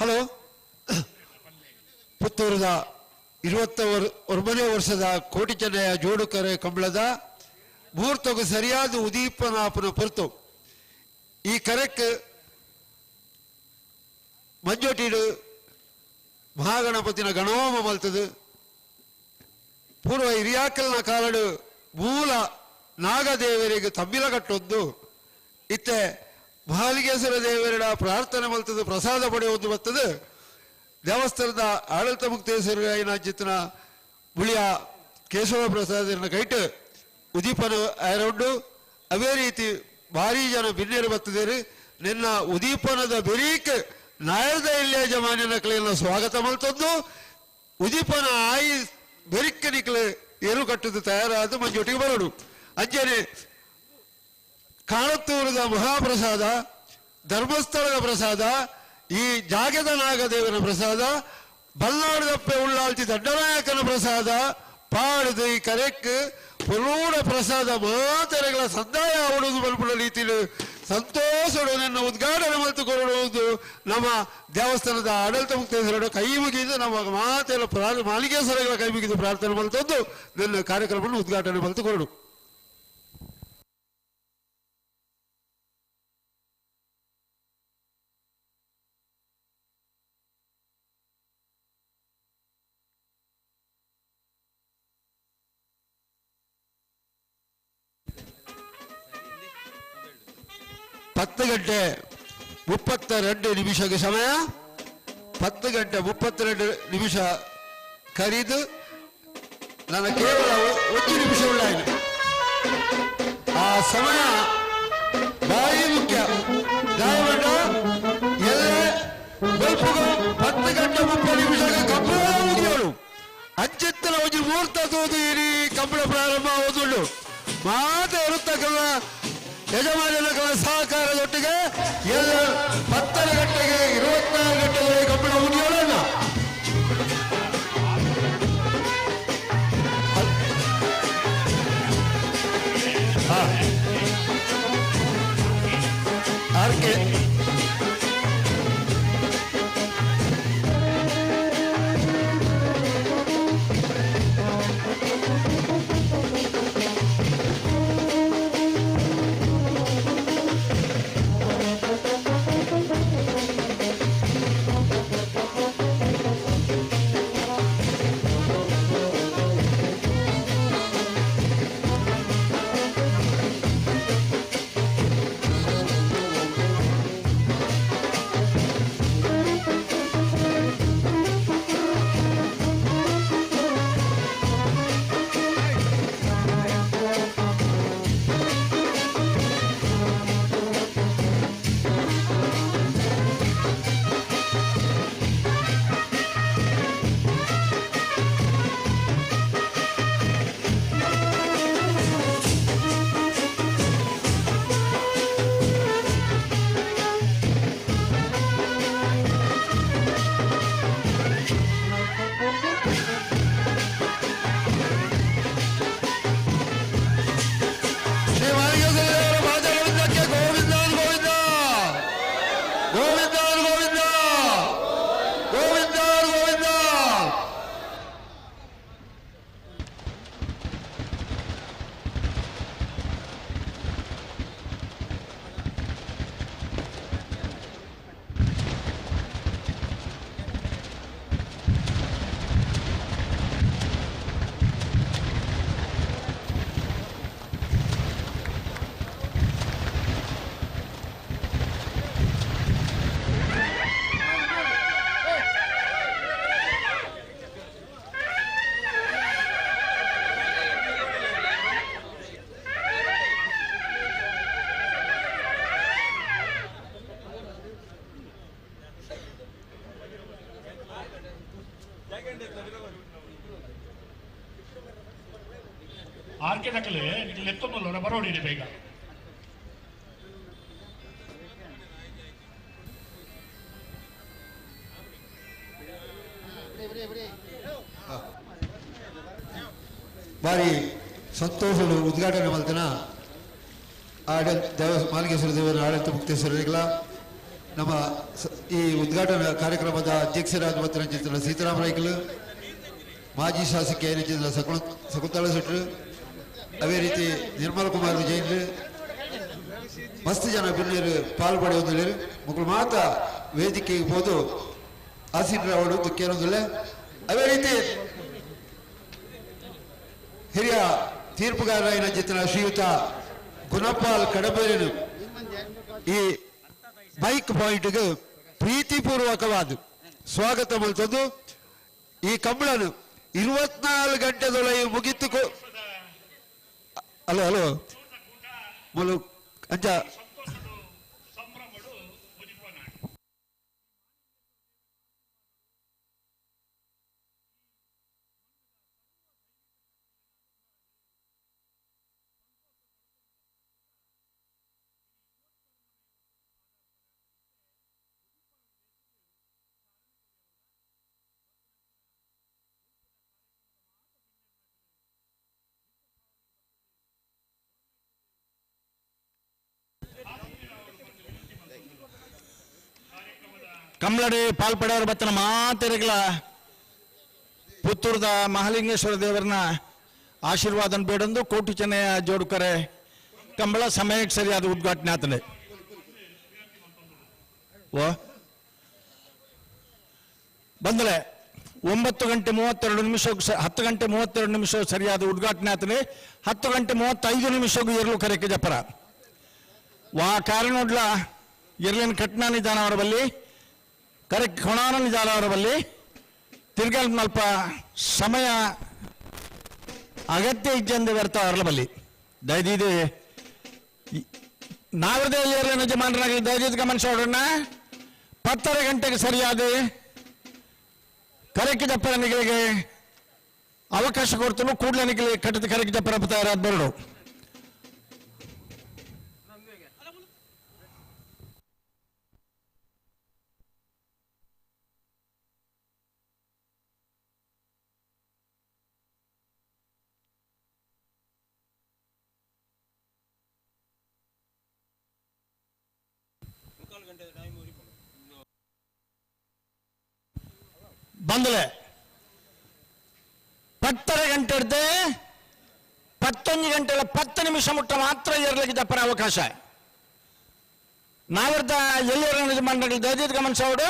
Hello ಪುತ್ತೂರದ 29ನೇ ವರ್ಷದ ಕೋಟಿ ಚೆನ್ನಯ ಜೋಡುಕರೆ ಕಂಬಳದ ಮುಹೂರ್ತಕ್ಕೂ ಸರಿಯಾದ ಉದೀಪನಾಪನ ಪೊರ್ತು ಈ ಕರೆಕ್ ಮಂಜೋಟಿಡು ಮಹಾಗಣಪತಿನ ಗಣೋಮ ಮಲ್ತದು. ಪೂರ್ವ ಹಿರಿಯಾಕಲ್ನ ಕಾಲಡು ಮೂಲ ನಾಗದೇವರಿಗೆ ತಂಬಿಲ ಕಟ್ಟೊಂದು ಇತ್ತೆ ಮಹಾಲಿಂಗೇಶ್ವರ ದೇವರ ಪ್ರಾರ್ಥನೆ ಮಲ್ತದು ಪ್ರಸಾದ ಪಡೆಯುವುದು ಬರ್ತದೆ. ದೇವಸ್ಥಾನದ ಆಡಳಿತ ಮುಕ್ತೇಶ್ವರ ಚಿತ್ನ ಬುಳಿಯ ಕೇಶವ ಪ್ರಸಾದನ ಕೈಟ್ ಉದೀಪನ ಆಯರೌಂಡು. ಅದೇ ರೀತಿ ಭಾರೀ ಜನ ಬಿನ್ನೇರು ಬರ್ತದೇರು. ನಿನ್ನ ಉದೀಪನದ ಬೆರೀಕ್ ನಾಯರದ ಇಲ್ಲಿಯ ಜಮಾನಿನ ಕಲೆಯನ್ನು ಸ್ವಾಗತ ಮಲ್ತದ್ದು. ಉದೀಪನ ಆಯಿ ಬೆರಿಕ್ ನಿಕ್ಲೆ ಏರು ಕಟ್ಟುದು ತಯಾರಾದ ಮಂಜೊಟ್ಟಿಗೆ ಬರೋಡು. ಅಂಜನೆ ಕಾಣತ್ತೂರದ ಮಹಾಪ್ರಸಾದ, ಧರ್ಮಸ್ಥಳದ ಪ್ರಸಾದ, ಈ ಜಾಗದ ನಾಗದೇವನ ಪ್ರಸಾದ, ಬಲ್ನಾಡದಪ್ಪೆ ಉಳ್ಳಾಲ್ತಿ ದಂಡನಾಯಕನ ಪ್ರಸಾದ ಪಾಡುದು. ಈ ಕರೆಕ್ ಪುರೂಢ ಪ್ರಸಾದ ಮಾತೆರೆಗಳ ಸಂದಾಯ ಆವಡುವುದು ಬಲ್ಪುಡ ರೀತಿಯಲ್ಲಿ ಸಂತೋಷಡು ಉದ್ಘಾಟನೆ ಮಲ್ತು ಕೊರಡುವುದು ನಮ್ಮ ದೇವಸ್ಥಾನದ ಆಡಳಿತ ಮುಕ್ತೇಶ್ವರರು ಕೈ ಮುಗಿದು ನಮ್ಮ ಮಾತೆಲ್ಲ ಮಾಲಿಕೇಶ್ವರಗಳ ಕೈ ಮುಗಿದು ಪ್ರಾರ್ಥನೆ ಮಲ್ತದ್ದು ನನ್ನ ಕಾರ್ಯಕ್ರಮವನ್ನು ಉದ್ಘಾಟನೆ ಮಲ್ತು ಕೊರಡು. 10 ಗಂಟೆ 32 ನಿಮಿಷಕ್ಕೆ ಸಮಯ. 10 ಗಂಟೆ 32 ನಿಮಿಷ ಕರೀದು ನನ್ನ ಕೇವಲ 1 ನಿಮಿಷ ಉಳ್ಳಾಯಿತು. ಆ ಸಮಯ ಭಾರಿ ಮುಖ್ಯ. ದಯವಿಟ್ಟು ಎಲ್ಲ ಬಲ್ಪುಗು 10 ಗಂಟೆ 30 ನಿಮಿಷಕ್ಕೆ ಕಂಬಳ ಮುಗಿಯೋಳು. ಅಂಚಿತ್ತಲ ಒಂಜಿ ಮುಹೂರ್ತ ತೋದು ಇಡೀ ಕಂಬಳ ಪ್ರಾರಂಭ ಓದುಂಡು. ಮಾತೆ ಇರುತ್ತಕ್ಕಲ್ಲ ಯಜಮಾನರ ಸಹಕಾರದೊಟ್ಟಿಗೆ ಎಲ್ಲ 10 ಗಂಟೆಗೆ 24 ಗಂಟೆಗೆ ಕಂಬಳ ಮುಗಿಯೋಣ. R K Govinda Govinda Govinda Govinda. RK ನಕಲೆ ನಿಕ್ಲೆ ಎತ್ತೊಂದು ಬರೋಡಿ ಬೇಗ. ಬಾರಿ ಸಂತೋಷದ ಉದ್ಘಾಟನೆ ಮಲ್ತನ ಆಡಳಿತ ದೇವ ಮಾಲಿಕೇಶ್ವರ ದೇವರ ಆಡಳಿತ ಮುಕ್ತೇಶ್ವರರಿಗಳ ನಮ್ಮ ಈ ಉದ್ಘಾಟನಾ ಕಾರ್ಯಕ್ರಮದ ಅಧ್ಯಕ್ಷರಾದ ಮತ್ತು ಸೀತಾರಾಮ ರೈಕಲು, ಮಾಜಿ ಶಾಸಕಿ ಏನಿದ್ದ ಶಕುಂತಳ ಶೆಟ್ರು, ಅದೇ ರೀತಿ ನಿರ್ಮಲ ಕುಮಾರ್ ಜೈನ್ರು, ಮಸ್ತ್ ಜನ ಬಿನ್ನೇರು ಪಾಲ್ ಪಡೆಯೊಂದಿಲ್ಲೇರು. ಮಕ್ಕಳು ಮಾತ ವೇದಿಕೆಗೆ ಹೋದು ಆಸೀನರಾವಡು ಕೇಳೊಂದಿಲ್ಲ. ಅದೇ ರೀತಿ ಹಿರಿಯ ತೀರ್ಪುಗಾರರಾಯಿನ ಜಿತನ ಶ್ರೀಯುತ ಗುಣಪಾಲ್ ಕಡಬೇರನು ಈ ಬೈಕ್ ಪಾಯಿಂಟ್ಗೆ ಪ್ರೀತಿಪೂರ್ವಕವಾದ ಸ್ವಾಗತ ಮಲ್ತದ್ದು. ಈ ಕಂಬಳನು 24 ಗಂಟೆದೊಳಗೆ ಮುಗಿತು. ಹಲೋ ಹಲೋ ಮುಲು ಅಂಚ. ಸಂಭ್ರಮಡು ಉದಿಪನ. ಕಂಬ್ಳಡಿ ಪಾಲ್ಪಡೆಯವರು ಬತ್ತನ ಮಾತೆರೆಗಳ ಪುತ್ತೂರದ ಮಹಾಲಿಂಗೇಶ್ವರ ದೇವರನ್ನ ಆಶೀರ್ವಾದನ ಬೇಡೊಂದು ಕೋಟಿ ಚೆನ್ನಯ ಜೋಡುಕರೆ ಕಂಬಳ ಸಮಯಕ್ಕೆ ಸರಿಯಾದ ಉದ್ಘಾಟನೆ ಆತನೆ. ಓ ಬಂದಲೆ 9 ಗಂಟೆ 32 ನಿಮಿಷ, 10 ಗಂಟೆ 32 ನಿಮಿಷ ಸರಿಯಾದ ಉದ್ಘಾಟನೆ ಆತನೆ. 10 ಗಂಟೆ 35 ನಿಮಿಷಕ್ಕೂ ಎರಲು ಕರೆಕ್ಕೆ ಜಪರ ವಾ ಕಾರಣೋಡ್ಲ ಎರ್ಲಿನ ಕಟ್ನ ನಿಧಾನ ಅವರ ಬಲ್ಲಿ ಕರೆಕ್ಟ್ ಕೊಣಾನ ನಿಧಾನ ಅವರ ಬಲ್ಲಿ ತಿರ್ಗಲ್ ಮಲ್ಪ ಸಮಯ ಅಗತ್ಯ ಇಜ್ಜಂದೆ ವ್ಯರ್ಥ ಅವರ ಬಲ್ಲಿ. ದಯದೀದು ನಾವದೇ ಏರ್ಲಿನ ಯಜಮಾನರಾಗಿ ದಯದೀದು ಗಮನಿಸೋಣ. 10:30 ಗಂಟೆಗೆ ಸರಿಯಾದ ಕರೆಕ್ಕೆ ಜಪ್ಪರನಿಗಳಿಗೆ ಅವಕಾಶ ಕೊಡ್ತನು. ಕೂಡಲೇ ನಿಗಲಿ ಕಟ್ಟದ ಕರೆಕ್ಕೆ ಜಪ್ಪರ ತಯಾರಾದ ಬರಡು. ಬಂದಲೆ 10:30 ಗಂಟೆ ಹಿಡ್ದೆ 11 ಗಂಟೆಲ 10 ನಿಮಿಷ ಮುಟ್ಟ ಮಾತ್ರ ಏರ್ಲಿಕ್ಕೆ ಜಪ್ಪರ ಅವಕಾಶ. ನಾವರ್ದ ಎಲ್ಲಿಯರ ಮಂಡಳಿ ದಯದೀದ್ ಗಮನಿಸೋಡು.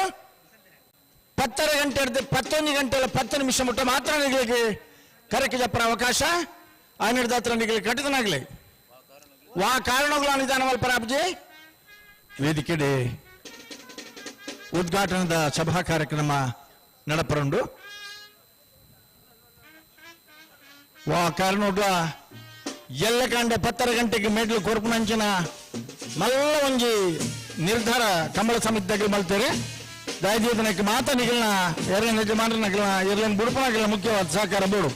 10:30 ಗಂಟೆ ಹಿಡ್ದು 11 ಗಂಟೆಲ 10 ನಿಮಿಷ ಮುಟ್ಟ ಮಾತ್ರ ನಿಗಲಿಗೆ ಕರಕ್ಕೆ ಜಪ್ಪರ ಅವಕಾಶ. ಆ ಹಿಡ್ದ ಹತ್ರ ನಿಗಲಿ ಕಟ್ಟಿದನಾಗ್ಲಿ ವಾ ಕಾರಣಗಳ ನಿಧಾನ ಮಲ್ಪರಾಬ್ಜಿ. ವೇದಿಕೆಡೆ ಉದ್ಘಾಟನದ ಸಭಾ ಕಾರ್ಯಕ್ರಮ ನಡಪರಂಡು. ವಾ ಕಾರಣೋಡ್ಲ ಎಲ್ಲ ಕಾಂಡೆ 10:30 ಗಂಟೆಗೆ ಮೇಡ್ಲು ಕೊರ್ಪುನಂಚಿನ ಮಲ್ಲ ಒಂಜಿ ನಿರ್ಧಾರ ಕಮಲ ಸಮಿತಿ ಮಲ್ತೇವೆ. ದಯದೀದನಕ್ಕೆ ಮಾತ ನಿಗಲ್ನ ಎರಡನೇ ಯಜಮಾನರ ನಗಲ್ನ ಎರಡನೇ ಬುಡುಪನಾಗಲ ಮುಖ್ಯವಾದ ಸಹಕಾರ ಬೋಡು.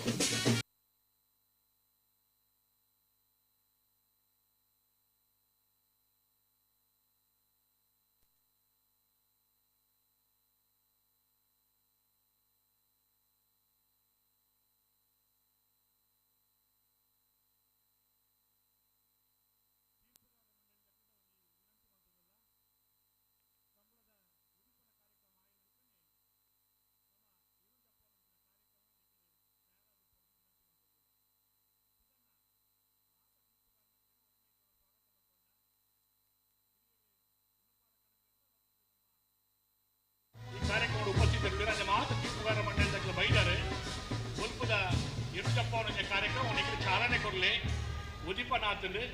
ಉದಿಪನಾತಂದು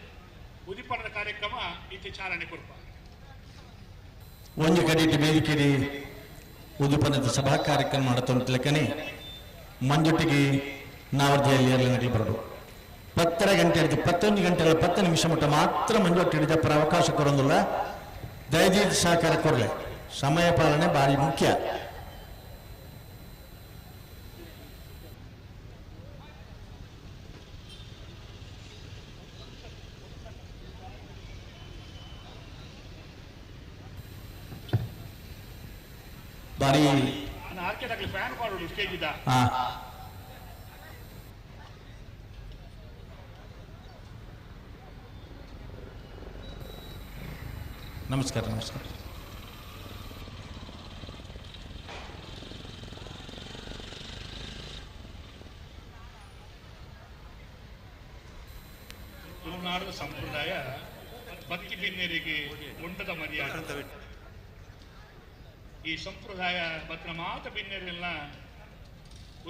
ಉದಿಪನದ ಕಾರ್ಯಕ್ರಮ ಇತ್ತೆ ಚಾಲನೆ ಕೊರ್ಪ. ಒಂದು ಕಡೆ ವೇದಿಕೆಡಿ ಉದಿಪನದ ಸಭಾ ಕಾರ್ಯಕ್ರಮ ನಡೆತೊಂತಲಕ್ಕನೆ ಮಂಜೊಟ್ಟಿಗೆ ನಾವರ್ಜಿಯಲ್ಲಿ ನಗಲಿ ಬರಡು 10:30 ಗಂಟೆ ಹಿಡಿದು 11 ಗಂಟೆ 10 ನಿಮಿಷ ಮಟ್ಟ ಮಾತ್ರ ಮಂಜೊಟ್ಟಿ ಹಿಡಿದಪ್ಪರ ಅವಕಾಶ ಕೊರೊಂದಿಲ್ಲ. ದಯದೀದ ಸಹಕಾರ ಕೊರಲೆ, ಸಮಯ ಪಾಲನೆ ಭಾರಿ ಮುಖ್ಯ. ಬಾರಿ ಫ್ಯಾನ್ ಪಾಡೋಡು ಸ್ಟೇಜ್ ಇದ್ದ. ನಮಸ್ಕಾರ ನಮಸ್ಕಾರ. ತುಳುನಾಡದ ಸಂಪ್ರದಾಯ ಭಕ್ತಿ ಬಿನ್ನೆರಿಗೆ ಉಂಡದ ಮರ್ಯಾದೆ. ಈ ಸಂಪ್ರದಾಯ ಬತ್ತಿನ ಮಾತ ಬಿನ್ನೆರೆಲ್ಲ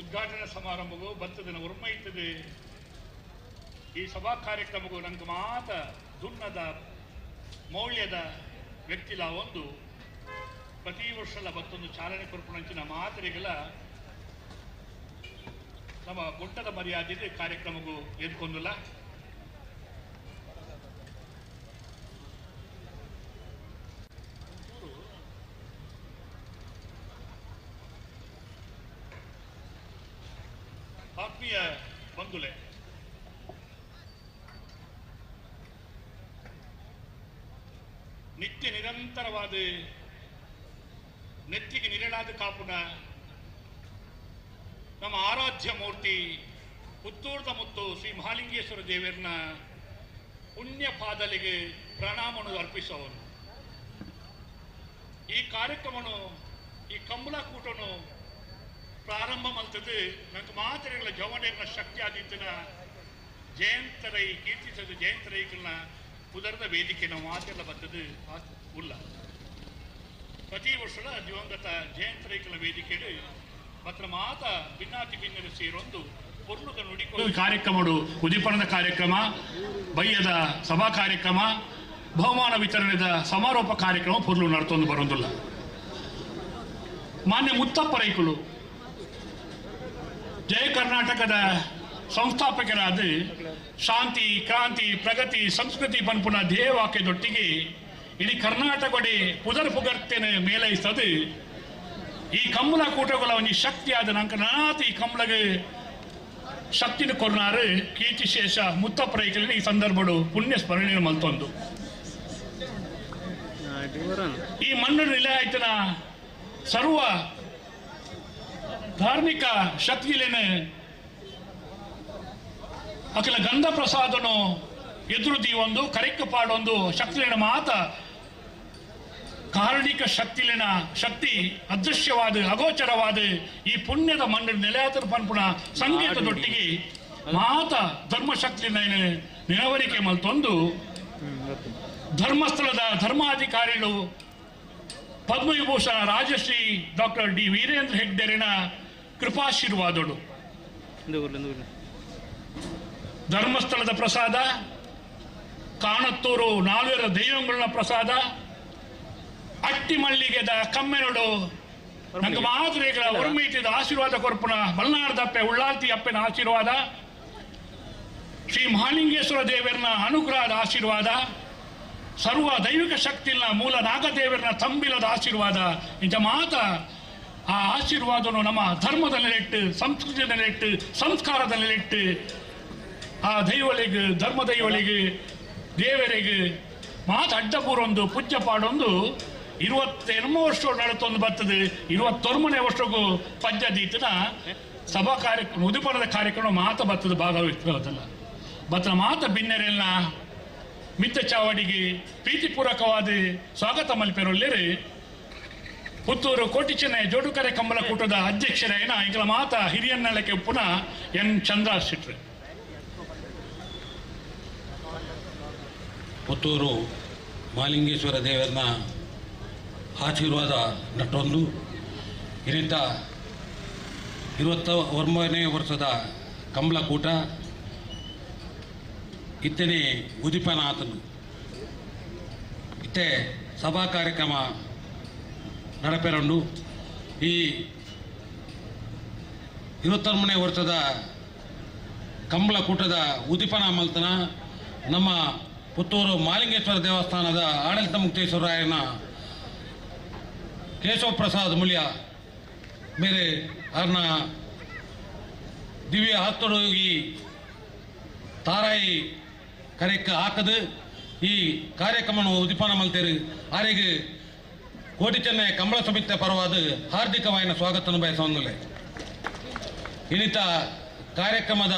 ಉದ್ಘಾಟನಾ ಸಮಾರಂಭಗೂ ಬತ್ತದನ ಉರ್ಮೈತದೆ. ಈ ಸಭಾ ಕಾರ್ಯಕ್ರಮಗೂ ನಂಗೆ ಮಾತ ದುನ್ನದ ಮೌಲ್ಯದ ವ್ಯಕ್ತಿಲ ಒಂದು ಪ್ರತಿ ವರ್ಷಲ ಬತ್ತೊಂದು ಚಾಲನೆ ಕೊರ್ಪುಣಂಚಿನ ಮಾತರಿಗೆಲ್ಲ ನಮ್ಮ ಗುಡ್ಡದ ಮರ್ಯಾದೆ ಕಾರ್ಯಕ್ರಮಗೂ ಎದ್ಕೊಂದಿಲ್ಲ. ಆತ್ಮೀಯ ಬಂಧುಲೆ, ನಿತ್ಯ ನಿರಂತರವಾದ ನೆತ್ತಿಗೆ ನಿರಳಾದ ಕಾಪುನ ನಮ್ಮ ಆರಾಧ್ಯ ಮೂರ್ತಿ ಪುತ್ತೂರ್ದ ಮುತ್ತು ಶ್ರೀ ಮಹಾಲಿಂಗೇಶ್ವರ ದೇವರನ್ನ ಪುಣ್ಯ ಪಾದಲಿಗೆ ಪ್ರಣಾಮವನ್ನು ಅರ್ಪಿಸುವವನು. ಈ ಕಾರ್ಯಕ್ರಮನು ಈ ಕಂಬಳಕೂಟನು ಪ್ರಾರಂಭ ಮಲ್ತದ್ದು ನಂಗೆ ಮಾತ್ರೆಗಳ ಜವನೆಯ ಶಕ್ತಿ ಆದಿತ್ತಿನ ಜಯಂತರೈ ಕೀರ್ತಿಸದ ಜಯಂತರೈಗಳನ್ನ ಪುದರ್ದ ವೇದಿಕೆ ನಾವು ಮಾತೆಲ್ಲ ಬರ್ತದೆ ಉಲ್ಲ. ಪ್ರತಿ ವರ್ಷದ ದಿವಂಗತ ಜಯಂತರೈಕಲ ವೇದಿಕೆಯಲ್ಲಿ ಮಾತ್ರ ಮಾತ ಭಿನ್ನಾತಿ ಭಿನ್ನರು ಸೇರೊಂದು ಪೊರ್ಲುದ ನುಡಿಕೊಂಡು ಕಾರ್ಯಕ್ರಮಡು ಉದೀಪನದ ಕಾರ್ಯಕ್ರಮ, ಬಯ್ಯದ ಸಭಾ ಕಾರ್ಯಕ್ರಮ, ಬಹುಮಾನ ವಿತರಣೆದ ಸಮಾರೋಪ ಕಾರ್ಯಕ್ರಮ ಪೊರ್ಲು ನಡ್ತೊಂದು ಬರೋದಿಲ್ಲ. ಮಾನ್ಯ ಮುತ್ತಪ್ಪ ರೈಕುಲು ಜಯ ಕರ್ನಾಟಕದ ಸಂಸ್ಥಾಪಕರಾದ ಶಾಂತಿ ಕ್ರಾಂತಿ ಪ್ರಗತಿ ಸಂಸ್ಕೃತಿ ಪನ್ಪುನ ಧ್ಯೇಯವಾಕ್ಯದೊಟ್ಟಿಗೆ ಇಡೀ ಕರ್ನಾಟಕಡೆ ಪುದರ್ ಪುಗರ್ತೇನೆ ಮೇಲೈಸ್ತದೆ. ಈ ಕಂಬಳ ಕೂಟಗಳ ಒಂದು ಶಕ್ತಿಯಾದ ನಂಕ ನಾನಾತಿ ಈ ಕಂಬಳಗೆ ಶಕ್ತಿನ ಕೊರ್ನಾರು ಕೀರ್ತಿಶೇಷ ಮುತ್ತಪ್ಪ ರೈಕಲಿನ ಈ ಸಂದರ್ಭಡು ಪುಣ್ಯ ಸ್ಮರಣೆ ಮಲ್ತೊಂದು. ಈ ಮಣ್ಣು ನಿಲಯಾಯ್ತನ ಸರ್ವ ಧಾರ್ಮಿಕ ಶಕ್ತಿಲೇನೆ ಅಖಿಲ ಗಂಧ ಪ್ರಸಾದನು ಎದುರು ದೀವೊಂದು ಕರೆಕ್ಕು ಪಾಡೊಂದು ಶಕ್ತಿಲೇನ ಮಾತ ಕಾರಣಿಕ ಶಕ್ತಿಲೇನ ಶಕ್ತಿ ಅದೃಶ್ಯವಾದ ಅಗೋಚರವಾದ ಈ ಪುಣ್ಯದ ಮಣ್ಣು ನೆಲೆಯಾತರ ಪನ್ಪುಣ ಸಂಗೀತದೊಟ್ಟಿಗೆ ಮಾತ ಧರ್ಮಶಕ್ತಿನ ನೆನವರಿಕೆ ಮಲ್ತೊಂದು ಧರ್ಮಸ್ಥಳದ ಧರ್ಮಾಧಿಕಾರಿಗಳು ಪದ್ಮವಿಭೂಷಣ ರಾಜಶ್ರೀ ಡಾಕ್ಟರ್ ಡಿ ವೀರೇಂದ್ರ ಹೆಗ್ಡೆರಿನ ಕೃಪಾಶೀರ್ವಾದಗಳು. ಧರ್ಮಸ್ಥಳದ ಪ್ರಸಾದ, ಕಾಣತ್ತೂರು ನಾಲ್ವರ ದೈವಗಳ ಪ್ರಸಾದ, ಅಟ್ಟಿಮಲ್ಲಿಗೆದ ಕಮ್ಮೆನಡು ನಂಗೆ ಮಾತ್ರೆಗಳ ಉರ್ಮೀತಿದ ಆಶೀರ್ವಾದ ಕೊರ್ಪುಣ ಬಲ್ನಾಡದಪ್ಪೆ ಉಳ್ಳಾಲ್ತಿ ಅಪ್ಪನ ಆಶೀರ್ವಾದ, ಶ್ರೀ ಮಹಾಲಿಂಗೇಶ್ವರ ದೇವರನ ಅನುಗ್ರಹದ ಆಶೀರ್ವಾದ, ಸರ್ವ ದೈವಿಕ ಶಕ್ತಿನ ಮೂಲ ನಾಗದೇವರನ ತಂಬಿಲದ ಆಶೀರ್ವಾದ, ಇಂಥ ಮಾತ ಆ ಆಶೀರ್ವಾದವನ್ನು ನಮ್ಮ ಧರ್ಮದ ನೆಲೆಟ್ಟು, ಸಂಸ್ಕೃತಿಯ ನೆಲೆಟ್ಟು, ಸಂಸ್ಕಾರದ ನೆಲೆಟ್ಟು ಆ ದೈವಳಿಗೆ ಧರ್ಮ ದೈವಳಿಗೆ ದೇವರಿಗೆ ಮಾತು ಅಡ್ಡಪೂರೊಂದು ಪೂಜ್ಯ ಪಾಡೊಂದು 28 ವರ್ಷ ನಡತೊಂದು ಬರ್ತದೆ. 29ನೇ ವರ್ಷಕ್ಕೂ ಪಂಚದೀತನ ಸಭಾ ಕಾರ್ಯಕ್ರಮ ಉದಿಪನದ ಕಾರ್ಯಕ್ರಮ ಮಾತ ಬರ್ತದೆ ಭಾಗವಹಿಸ್ತದಲ್ಲ. ಬತ್ತನ ಮಾತ ಬಿನ್ನೆರೆಲ್ಲ ಮಿತ್ತ ಚಾವಡಿಗೆ ಪ್ರೀತಿಪೂರ್ವಕವಾದ ಸ್ವಾಗತ ಮಲ್ಪೆರೊಲ್ಲೇರಿ ಪುತ್ತೂರು ಕೋಟಿచెನ್ನೈ ಜೋಡುಕರೆ ಕಂಬಳಕೂಟದ ಅಧ್ಯಕ್ಷರೇನ ಇಂಕಲ ಮಾತ ಹಿರಿಯನ್ನಳಕ್ಕೆ ಪುನಃ ಎನ್ ಚಂದ್ರ ಶೆಟ್ರು. ಪುತ್ತೂರು ಮಹಾಲಿಂಗೇಶ್ವರ ದೇವರನ್ನ ಆಶೀರ್ವಾದ ನಟ್ಟೊಂದು ಇದರಿಂದ 29ನೇ ವರ್ಷದ ಕಂಬಳಕೂಟ ಇತ್ತನೆ ಉದಿಪನ ಆತನು. ಇತ್ತೆ ಸಭಾ ಕಾರ್ಯಕ್ರಮ ನಡಪೆರಂಡು. ಈ 23ನೇ ವರ್ಷದ ಕಂಬಳ ಕೂಟದ ಉದಿಪನ ಮಲ್ತನ ನಮ್ಮ ಪುತ್ತೂರು ಮಾಲಿಂಗೇಶ್ವರ ದೇವಸ್ಥಾನದ ಆಡಳಿತ ಮುಕ್ತೇಶ್ವರಾಯನ ಕೇಶವ ಪ್ರಸಾದ್ ಮುಲ್ಯ ಮೇರೆ ಅರ್ನ ದಿವ್ಯ ಹಸ್ತಡು ಈ ತಾರಾಯಿ ಕರೆಕ್ ಹಾಕದು ಈ ಕಾರ್ಯಕ್ರಮವನ್ನು ಉದಿಪನ ಮಲ್ತೇರು. ಆರೆಗೆ ಕೋಟಿ ಚೆನ್ನೈ ಕಂಬಳ ಸಮಿತಿ ಪರವಾದ ಹಾರ್ದಿಕವಾಯಿನ ಸ್ವಾಗತವನ್ನು ಬಯಸೊಂದಿಲ್ಲ. ಇನ್ನಿತ ಕಾರ್ಯಕ್ರಮದ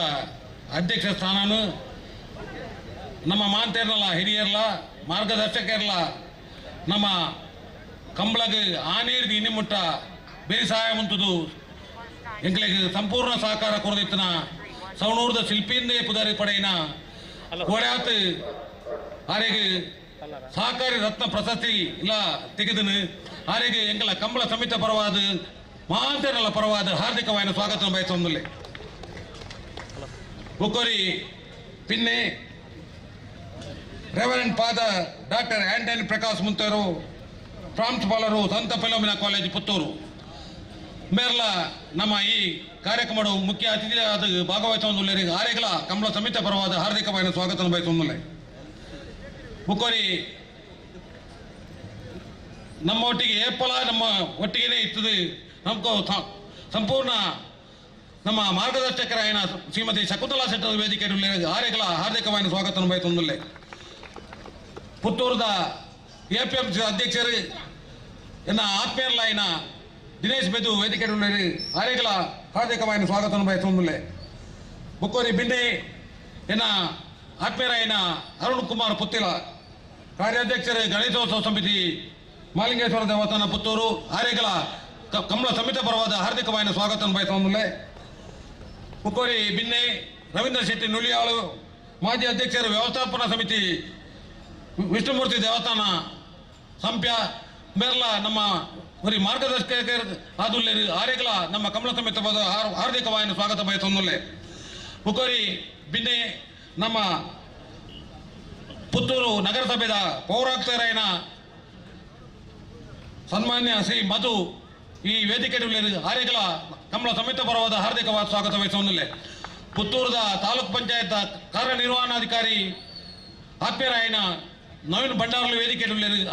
ಅಧ್ಯಕ್ಷ ಸ್ಥಾನನು ನಮ್ಮ ಮಾಂತೇರ್ನಲ್ಲ ಹಿರಿಯರ್ಲ ಮಾರ್ಗದರ್ಶಕರ್ಲ ನಮ್ಮ ಕಂಬಳಗೆ ಆನೇರ್ದು ಇನ್ನಿಮುಟ್ಟ ಬೇರೆ ಸಹಾಯ ಮುಂತದು ಎಂಕ್ಲೆಗ್ ಸಂಪೂರ್ಣ ಸಹಕಾರ ಕೊರದಿತ್ತನ ಸವಣೂರದ ಶಿಲ್ಪಿಂದೇ ಪುದಾರಿ ಪಡೆಯಿನ ಕೋಡ್ಯಾತ್ ಆರೆಗೆ ಸಹಕಾರಿ ರತ್ನ ಪ್ರಶಸ್ತಿ ಇಲ್ಲ ತೆಗೆದನು. ಆರೆಗೆ ಎಂಕಲ ಕಂಬಳ ಸಮಿತಿ ಪರವಾದ ಮಾಂತೇರಲ್ಲ ಪರವಾದ ಹಾರ್ದಿಕವಾಯಿನ ಸ್ವಾಗತ ಬಯಸೊಂದಿಲ್ಲ. ಬುಕ್ಕೋರಿ ಪಿನ್ನೆ reverend father doctor Antony Prakash ಮುಂತೇರು ಪ್ರಾಂಶುಪಾಲರು ಸಂತ ಫಿಲೋಮಿನಾ ಕಾಲೇಜ್ ಪುತ್ತೂರು ಮೇರ್ಲ ನಮ್ಮ ಈ ಕಾರ್ಯಕ್ರಮದ ಮುಖ್ಯ ಅತಿಥಿಯಾದ ಭಾಗವಹಿಸುವಂದುಲ್ಲೇರಿ ಆರೆಗಳ ಕಂಬಳ ಸಮಿತಿ ಪರವಾದ ಹಾರ್ದಿಕವಾಯಿನ ಸ್ವಾಗತ ಬಯಸುವಂದುಲ್ಲೆ. ಬುಕ್ಕೋರಿ ನಮ್ಮ ಒಟ್ಟಿಗೆ ಏಪಲ ನಮ್ಮ ಒಟ್ಟಿಗೆನೇ ಇರ್ತದೆ. ನಮ್ಗೆ ಸಂಪೂರ್ಣ ನಮ್ಮ ಮಾರ್ಗದರ್ಶಕರಾಯನ ಶ್ರೀಮತಿ ಶಕುಂತಲಾ ಶೆಟ್ಟರ್ ವೇದಿಕೆ ಆರೆಗಳ ಹಾರ್ದಿಕವಾಯಿನ ಸ್ವಾಗತ ಬಯಸುವಂದುಲ್ಲೆ. ಪುತ್ತೂರದ ಎಪಿಎಂಸಿ ಅಧ್ಯಕ್ಷರು ಎನ್ನ ಆತ್ಮೀಯರ್ಲಾಯಿನ ದಿನೇಶ್ ಬೆದು ವೇದಿಕೆ ಆರೆಗಳ ಹಾರ್ದಿಕವಾಯಿನ ಸ್ವಾಗತ ಬಯಸುವಂದುಲ್ಲೆ. ಬುಕ್ಕೋರಿ ಬಿಂಡೆ ಎನ್ನ ಆತ್ಮೀಯರಾಯನ ಅರುಣ್ ಕುಮಾರ್ ಪುತ್ತಿಲ ಕಾರ್ಯಾಧ್ಯಕ್ಷರು ಗಣೇಶೋತ್ಸವ ಸಮಿತಿ ಮಾಲಿಂಗೇಶ್ವರ ದೇವಸ್ಥಾನ ಪುತ್ತೂರು ಆರೆಗಳ ಕಮಲ ಸಮಿತಿ ಪರವಾದ ಹಾರ್ದಿಕವಾಯಿನ ಸ್ವಾಗತ ಬಯಸುವಂದುಲ್ಲೆ. ಬುಕ್ಕೋರಿ ಬಿನ್ನೆ ರವೀಂದ್ರ ಶೆಟ್ಟಿ ನುಲಿಯಾಳು ಮಾಜಿ ಅಧ್ಯಕ್ಷರು ವ್ಯವಸ್ಥಾಪನಾ ಸಮಿತಿ ವಿಷ್ಣುಮೂರ್ತಿ ದೇವಸ್ಥಾನ ಸಂಪ್ಯ ಮೇರ್ಲ ನಮ್ಮ ಒರಿ ಮಾರ್ಗದರ್ಶಕ ಆದುಲ್ಲೇರು ಆರೆಗಳ ನಮ್ಮ ಕಮಲ ಸಮೇತ ಹಾರ್ದಿಕವಾಯಿನ ಸ್ವಾಗತ ಬಯಸುವಂದುಲ್ಲೆ. ಬುಕ್ಕೋರಿ ಬಿನ್ನೆ ನಮ್ಮ ಪುತ್ತೂರು ನಗರಸಭೆಯ ಪೌರಾಯುಕ್ತರಾಯನ ಸನ್ಮಾನ್ಯ ಶ್ರೀ ಮಧು ಈ ವೇದಿಕೆ ಆರೆಗಳ ಕಮಲ ಸಮೇತ ಪರವಾದ ಹಾರ್ದಿಕವಾದ ಸ್ವಾಗತ ಬಯಸುವಂದುಲ್ಲೆ. ಪುತ್ತೂರದ ತಾಲೂಕು ಪಂಚಾಯತ್ ಕಾರ್ಯನಿರ್ವಹಣಾಧಿಕಾರಿ ಆತ್ಮೀಯರಾಯನ ನವೀನ್ ಭಂಡಾರಲು ವೇದಿಕೆ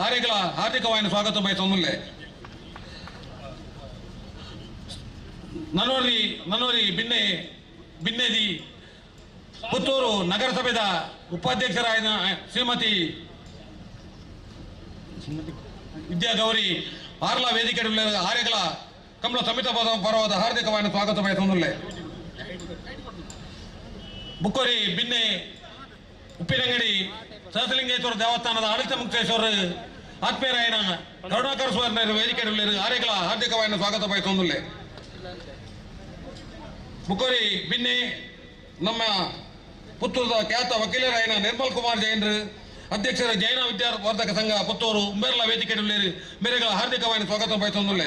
ಆರೆಗಳ ಹಾರ್ದಿಕವಾಯಿನ ಸ್ವಾಗತ ಬಯಸುವಂದುಲ್ಲೆ. ನನೋರಿ ನನೋರಿ ಬಿನ್ನೆ ಬಿನ್ನೆದಿ ಪುತ್ತೂರು ನಗರಸಭೆಯ ಉಪಾಧ್ಯಕ್ಷರಾದ ಶ್ರೀಮತಿ ವಿದ್ಯಾಗೌರಿ ಆರ್ಲಾ ವೇದಿಕೆ ಆರೆಗಳ ಕಮಲ ಸಮಿತ ಪರವಾದ ಹಾರ್ದಿಕವಾಯಿನ ಸ್ವಾಗತ ಬಯಸುವಂದುಲ್ಲೆ. ಬುಕ್ಕೋರಿ ಬಿನ್ನೆ ಉಪ್ಪಿನಂಗಡಿ ಸಹಸಲಿಂಗೇಶ್ವರ ದೇವಸ್ಥಾನದ ಆಡಳಿತ ಮುಕ್ತೇಶ್ವರ ಆತ್ಮೀಯರಾಯನ ಕರುಣಾಕರ ಸುವರ್ಣ ವೇದಿಕೆ ಆರೆಗಳ ಹಾರ್ದಿಕವಾಯಿನ ಸ್ವಾಗತ ಬಯಸುವಂದುಲ್ಲೆ. ಬುಕ್ಕೋರಿ ಬಿನ್ನೆ ನಮ್ಮ ಪುತ್ತೂರದ ಖ್ಯಾತ ವಕೀಲರಾಯನ ನಿರ್ಮಲ್ ಕುಮಾರ್ ಜೈನರು ಅಧ್ಯಕ್ಷರ ಜೈನ ವಿದ್ಯಾವರ್ಧಕ ಸಂಘ ಪುತ್ತೂರು ಉಂಬೆರ್ಲ ವೇದಿಕೆ ಮೇರೆಗಳ ಹಾರ್ದಿಕವಾಯಿನ ಸ್ವಾಗತ ಬಯಸುವಂದುಲ್ಲೆ.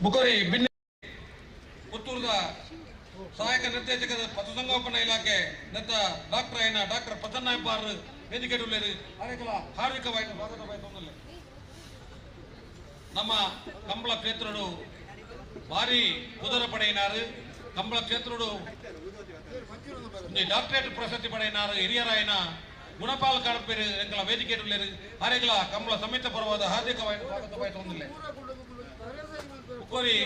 ಬುಕ್ಕೋರಿ ಬಿನ್ನೆ ಪುತ್ತೂರದ ಸಹಾಯಕ ನಿರ್ದೇಶಕ ಪಶುಸಂಗೋಪನಾ ಇಲಾಖೆ ದತ್ತ ಡಾಕ್ಟರ್ ಐನ ಡಾಕ್ಟರ್ ಪ್ರಸನ್ನ ಹೆಬ್ಬಾರ್ ವೇದಿಕೆ ಹಾರ್ದಿಕವಾಯಿನ ಸ್ವಾಗತ ಬಯಸುವಂದುಲ್ಲೆ. ನಮ್ಮ ಕಂಬಳ ಕ್ಷೇತ್ರಡು ಭಾರಿ ಕುದರ ಪಡೆಯಿನಾರು ಕಂಬಳ ಕ್ಷೇತ್ರಡು ಡಾಕ್ಟರೇಟ್ ಪ್ರಶಸ್ತಿ ಪಡೆಯಿನಾರು ಹಿರಿಯರಾಯನ ಗುಣಪಾಲ್ ಕಾಡಪೇರು ಎಂಕಲ ವೇದಿಕೆ ಆರೆಗಳ ಕಂಬಳ ಸಮೇತ ಪರವಾದ ಹಾರ್ದಿಕವಾಯಿನ ಸ್ವಾಗತ ಬಯಸುವಂದುಲ್ಲೆ. ಬುಕ್ಕೋರಿ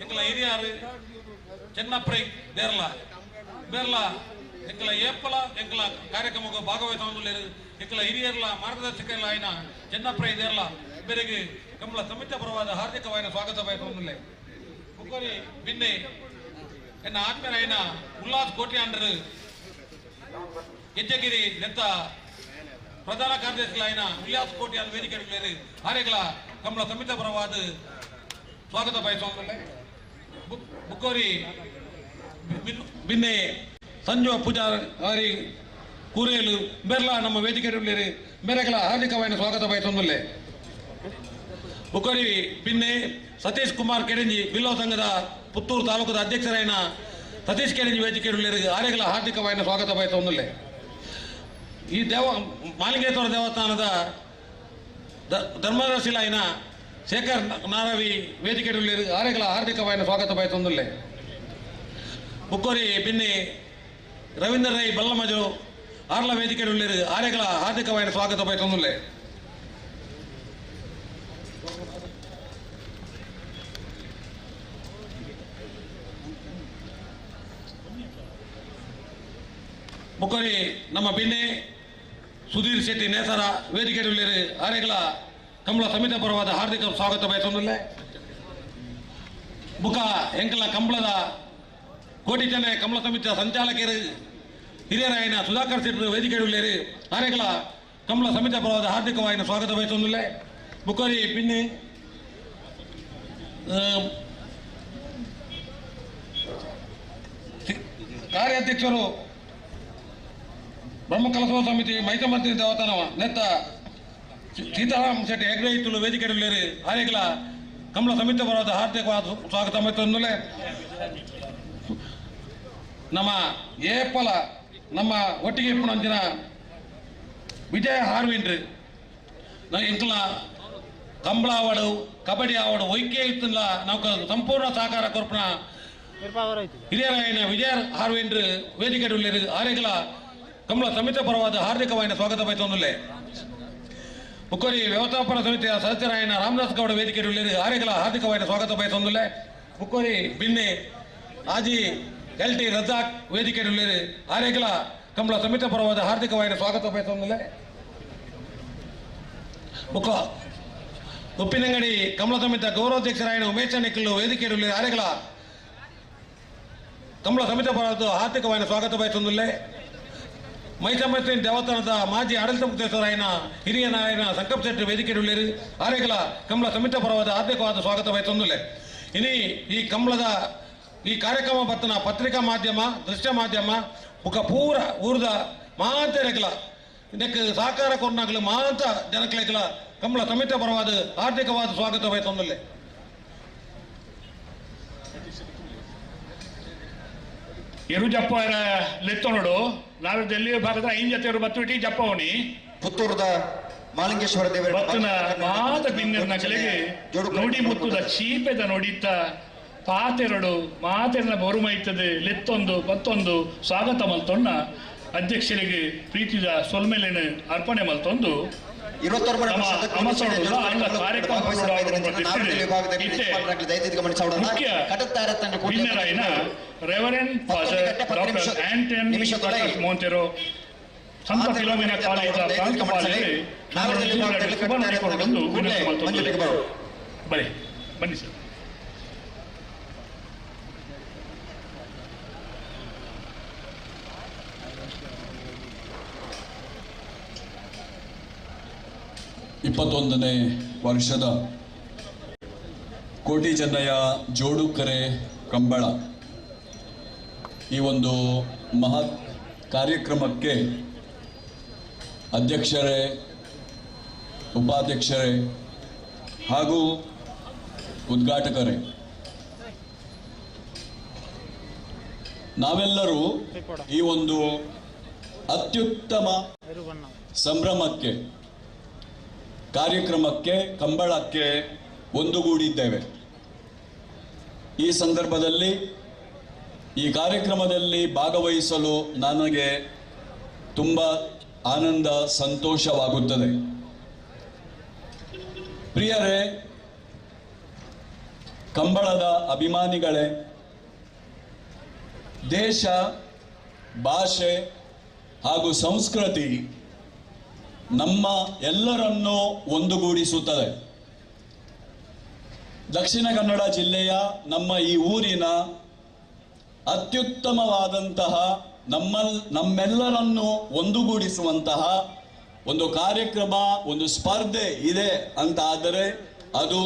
ಎಂಕಲ ಹಿರಿಯಾರು ಚೆನ್ನಪ್ರೈ ಬೇರ್ಲ ಬೇರ್ಲ ಎಂಕಲ ಏಪಲ ಎಂಕಲ ಕಾರ್ಯಕ್ರಮಕ್ಕೆ ಭಾಗವಹಿಸುವಂದುಲ್ಲೇರು ಎಂಕಲ ಹಿರಿಯರ್ಲ ಮಾರ್ಗದರ್ಶಕರ್ಲ ಆಯ್ನ ಚೆನ್ನಪ್ರೈ ದೇರ್ಲ ಬೇರೆಗೆ ಕಂಬಳ ಸಮಿತಿ ಪರವಾದ ಹಾರ್ದಿಕವಾಯಿನ ಸ್ವಾಗತ ಬಯಸುವಂದುಲ್ಲೆ. ಬುಕ್ಕೋರಿ ಬಿನ್ನೆ ಎನ್ನ ಆತ್ಮೀಯರಾಯನ ಉಲ್ಲಾಸ್ ಕೋಟ್ಯಾಂಡರು ಗೆಜ್ಜಗಿರಿ ನೆತ್ತ ಪ್ರಧಾನ ಕಾರ್ಯದರ್ಶಿಗಳಾಯನ ಉಲ್ಲಾಸ್ ಕೋಟ್ಯಾನ್ ವೇದಿಕೆ ಆರೆಗಳ ಕಂಬಳ ಸಮಿತಿ ಪರವಾದ ಸ್ವಾಗತ ಬಯಸುವಂದುಲ್ಲೆ. ಬುಕ್ಕೋರಿ ಬಿನ್ನೆ ಸಂಜು ಪೂಜಾರಿ ಕೂರೇಲು ಬೆರ್ಲಾ ನಮ್ಮ ವೇದಿಕೆ ಮೇರೆಗಳ ಹಾರ್ದಿಕವಾಯಿನ ಸ್ವಾಗತ ಬಯಸುವಂದುಲ್ಲೆ. ಬುಕ್ಕೋರಿ ಬಿನ್ನೆ ಸತೀಶ್ ಕುಮಾರ್ ಕೆಡಂಜಿ ಬಿಲ್ಲೋ ಸಂಘದ ಪುತ್ತೂರು ತಾಲೂಕದ ಅಧ್ಯಕ್ಷರಾಯನ ಸತೀಶ್ ಕೆರೆಂಜಿ ವೇದಿಕೆಯುಳ್ಳೇರು ಆರೆಗಳ ಹಾರ್ದಿಕವಾಯಿನ ಸ್ವಾಗತ ಬಯಸೊಂದುಲ್ಲೆ. ಈ ದೇವ ಮಾಲಿಂಗೇಶ್ವರ ದೇವಸ್ಥಾನದ ಧರ್ಮದರ್ಶಿಲಾಯಿನ ಶೇಖರ್ ನಾರವಿ ವೇದಿಕೆಯುಳ್ಳೇರು ಆರೆಗಳ ಹಾರ್ದಿಕವಾಯಿನ ಸ್ವಾಗತ ಬಯಸೊಂದುಲ್ಲೆ. ಬುಕ್ಕೋರಿ ಬಿನ್ನಿ ರವೀಂದ್ರ ರೈ ಬಲ್ಲಮಜು ಆರ್ಲ ವೇದಿಕೆಯುಳ್ಳೇರು ಆರೆಗಳ ಹಾರ್ದಿಕವಾಯಿನ ಸ್ವಾಗತ ಬಯಸೊಂದುಲ್ಲೆ. ಬುಕ್ಕೋರಿ ನಮ್ಮ ಬಿನ್ನಿ ಸುಧೀರ್ ಶೆಟ್ಟಿ ನೇಸರ ವೇದಿಕೆಯುಳ್ಳೇರು ಆರೆಗಳ ಕಂಬಳ ಸಮಿತಿ ಪರವಾದ ಹಾರ್ದಿಕ ಸ್ವಾಗತ ಬಯಸೊಂದುಲ್ಲೆ. ಬುಕ್ಕ ಎಂಕಲ ಕಂಬಳದ ಕೋಟಿ ಜನ ಕಮಲ ಸಮಿತಿಯ ಸಂಚಾಲಕರು ಹಿರಿಯರಾಯನ ಸುಧಾಕರ್ ಶೆಟ್ಟಿ ವೇದಿಕೆಯುಳ್ಳೇರು ಆರೆಗಳ ಕಮಲ ಸಮಿತಿ ಪರವಾದ ಹಾರ್ದಿಕವಾಯಿನ ಸ್ವಾಗತ ಬಯಸೊಂದುಲ್ಲೆ. ಬುಕ್ಕೋರಿ ಬಿನ್ನಿ ಕಾರ್ಯಾಧ್ಯಕ್ಷರು ಬ್ರಹ್ಮಕಲಸೋ ಸಮಿತಿ ಮೈಸಮಂತ್ರಿ ದೇವಸ್ಥಾನ ನೆತ್ತ ಸೀತಾರಾಮ್ ಶೆಟ್ಟಿ ಹೆಗ್ರೈತುಲು ವೇದಿಕೆಯುಳ್ಳೇರು ಆರೆಗಳ ಕಮಲ ಸಮಿತಿ ಪರವಾದ ಹಾರ್ದಿಕವಾದ ಸ್ವಾಗತ ಬಯಸೊಂದುಲ್ಲೆ. ನಮ್ಮ ಏಪಲ ನಮ್ಮ ಒಟ್ಟಿಗೆ ಇಪ್ಪುನಂಚಿನ ವಿಜಯ ಹಾರ್ವಿನ್ರು ಎಂಕಲ ಕಂಬಳ ಆವಡು ಕಬಡ್ಡಿ ಆವಡು ಒಯ್ಕೆ ಇತ್ತಲ್ಲ ನಾವು ಸಂಪೂರ್ಣ ಸಹಕಾರ ಕೊರ್ಪುನ ಹಿರಿಯರಾಯನ ವಿಜಯ ಹಾರ್ವಿನ್ರು ವೇದಿಕೆಯುಳ್ಳೇರು ಆರೆಗಳ ಕಮಲ ಸಮಿತಿ ಪರವಾದ ಹಾರ್ದಿಕವಾಯಿನ ಸ್ವಾಗತ ಬಯಸೊಂದುಲ್ಲೆ. ಬುಕ್ಕೋರಿ ವ್ಯವಸ್ಥಾಪನಾ ಸಮಿತಿಯ ಸದಸ್ಯರಾಯನ ರಾಮದಾಸ್ ಗೌಡ ವೇದಿಕೆಯುಳ್ಳೇರು ಆರೆಗಳ ಹಾರ್ದಿಕವಾಯಿನ ಸ್ವಾಗತ ಬಯಸೊಂದುಲ್ಲೆ. ಬುಕ್ಕೋರಿ ಬಿನ್ನಿ ಆಜಿ ಎಲ್ ಟಿ ರಜಾಕ್ ವೇದಿಕೆಯುಳ್ಳೇರು ಆರೆಗಳ ಕಮಲ ಸಮಿತಿ ಪರವಾದ ಹಾರ್ದಿಕವಾಯಿನ ಸ್ವಾಗತ ಬಯಸೊಂದುಲ್ಲೆ. ಬುಕ್ಕ ಉಪ್ಪಿನಂಗಡಿ ಕಮಲ ಸಮಿತಿಯ ಗೌರವಾಧ್ಯಕ್ಷರಾಯನ ಉಮೇಶ್ ನಿಖಿಲ್ ವೇದಿಕೆಯುಳ್ಳೇರು ಆರೆಗಳ ಕಮಲ ಸಮಿತಿ ಪರವಾದ ಹಾರ್ದಿಕವಾಯಿನ ಸ್ವಾಗತ ಬಯಸೊಂದುಲ್ಲೆ. ಮೈಸಮಸ್ತಿ ದೇವಸ್ಥಾನದ ಮಾಜಿ ಆಡಳಿತ ಮುಕ್ತೇಶ್ವರಾಯನ ಹಿರಿಯ ನಾಯನ ಸಂಕಲ್ಪ ಶೆಟ್ಟಿ ವೇದಿಕೆಯುಳ್ಳೇರು ಆರೆಗಳ ಕಮಲ ಸಮಿತಿ ಪರವಾದ ಹಾರ್ದಿಕವಾದ ಸ್ವಾಗತ ಬಯಸೊಂದುಲ್ಲೆ. ಇನಿ ಈ ಕಮಲದ ಈ ಕಾರ್ಯಕ್ರಮ ಬತ್ತನ ಪತ್ರಿಕಾ ಮಾಧ್ಯಮ ದೃಶ್ಯ ಮಾಧ್ಯಮ ಬುಕ್ಕ ಪೂರ ಊರ್ದ ಮಾತೆರೆಗಳ ಇದಕ್ಕೆ ಸಹಕಾರ ಕೊರ್ನಾಗಲು ಮಾತ ಜನಕ್ಲೆಗಳ ಕಮಲ ಸಮಿತಿ ಪರವಾದ ಹಾರ್ದಿಕವಾದ ಸ್ವಾಗತ ಬಯಸೊಂದುಲ್ಲೆ. ಎರು ಜಪ್ಪರ ಲೆತ್ತೊನಡು ನಾವು ಡೆಲ್ಲಿ ಭಾಗದ ಐನ್ ಜತೆಯವರು ಬತ್ತುಟಿ ಜಪ್ಪವನಿ ಪುತ್ತೂರದ ಮಾಲಿಂಗೇಶ್ವರ ದೇವರ ಬತ್ತನ ಮಾತ ಬಿನ್ನೆರ್ನ ಕಲೆಗೆ ನುಡಿ ಮುತ್ತುದ ಚೀಪೆದ ನುಡಿತ ಪಾತೆರಡು ಮಾತೆರನ ಬರುಮೈತದೆ ಲೆತ್ತೊಂದು ಬತ್ತೊಂದು ಸ್ವಾಗತ ಮಲ್ತೊನ್ನ ಅಧ್ಯಕ್ಷರಿಗೆ ಪ್ರೀತಿದ ಸೊಲ್ಮೆಲೆನ ಅರ್ಪಣೆ ಮಲ್ತೊಂದು Reverend Father Doctor Anton Monteiro ಸಂತ ಫಿಲೋಮಿನಾ ಕಾಲೇಜ್ ಪ್ರಾಂಶುಪಾಲರೇ ಬನ್ನಿ ಬನ್ನಿ ಸರ್. ಇಪ್ಪತ್ತೊಂದನೇ ವರ್ಷದ ಕೋಟಿ ಚೆನ್ನಯ್ಯ ಜೋಡುಕರೆ ಕಂಬಳ ಈ ಒಂದು ಮಹತ್ ಕಾರ್ಯಕ್ರಮಕ್ಕೆ ಅಧ್ಯಕ್ಷರೇ, ಉಪಾಧ್ಯಕ್ಷರೇ ಹಾಗೂ ಉದ್ಘಾಟಕರೇ, ನಾವೆಲ್ಲರೂ ಈ ಒಂದು ಅತ್ಯುತ್ತಮ ಸಂಭ್ರಮಕ್ಕೆ, ಕಾರ್ಯಕ್ರಮಕ್ಕೆ, ಕಂಬಳಕ್ಕೆ ಒಂದುಗೂಡಿದ್ದೇವೆ. ಈ ಸಂದರ್ಭದಲ್ಲಿ ಈ ಕಾರ್ಯಕ್ರಮದಲ್ಲಿ ಭಾಗವಹಿಸಲು ನನಗೆ ತುಂಬ ಆನಂದ, ಸಂತೋಷವಾಗುತ್ತದೆ. ಪ್ರಿಯರೇ, ಕಂಬಳದ ಅಭಿಮಾನಿಗಳೇ, ದೇಶ, ಭಾಷೆ ಹಾಗೂ ಸಂಸ್ಕೃತಿ ನಮ್ಮ ಎಲ್ಲರನ್ನೂ ಒಂದುಗೂಡಿಸುತ್ತದೆ. ದಕ್ಷಿಣ ಕನ್ನಡ ಜಿಲ್ಲೆಯ ನಮ್ಮ ಈ ಊರಿನ ಅತ್ಯುತ್ತಮವಾದಂತಹ ನಮ್ಮೆಲ್ಲರನ್ನು ಒಂದುಗೂಡಿಸುವಂತಹ ಒಂದು ಕಾರ್ಯಕ್ರಮ, ಒಂದು ಸ್ಪರ್ಧೆ ಇದೆ ಅಂತ ಆದರೆ ಅದು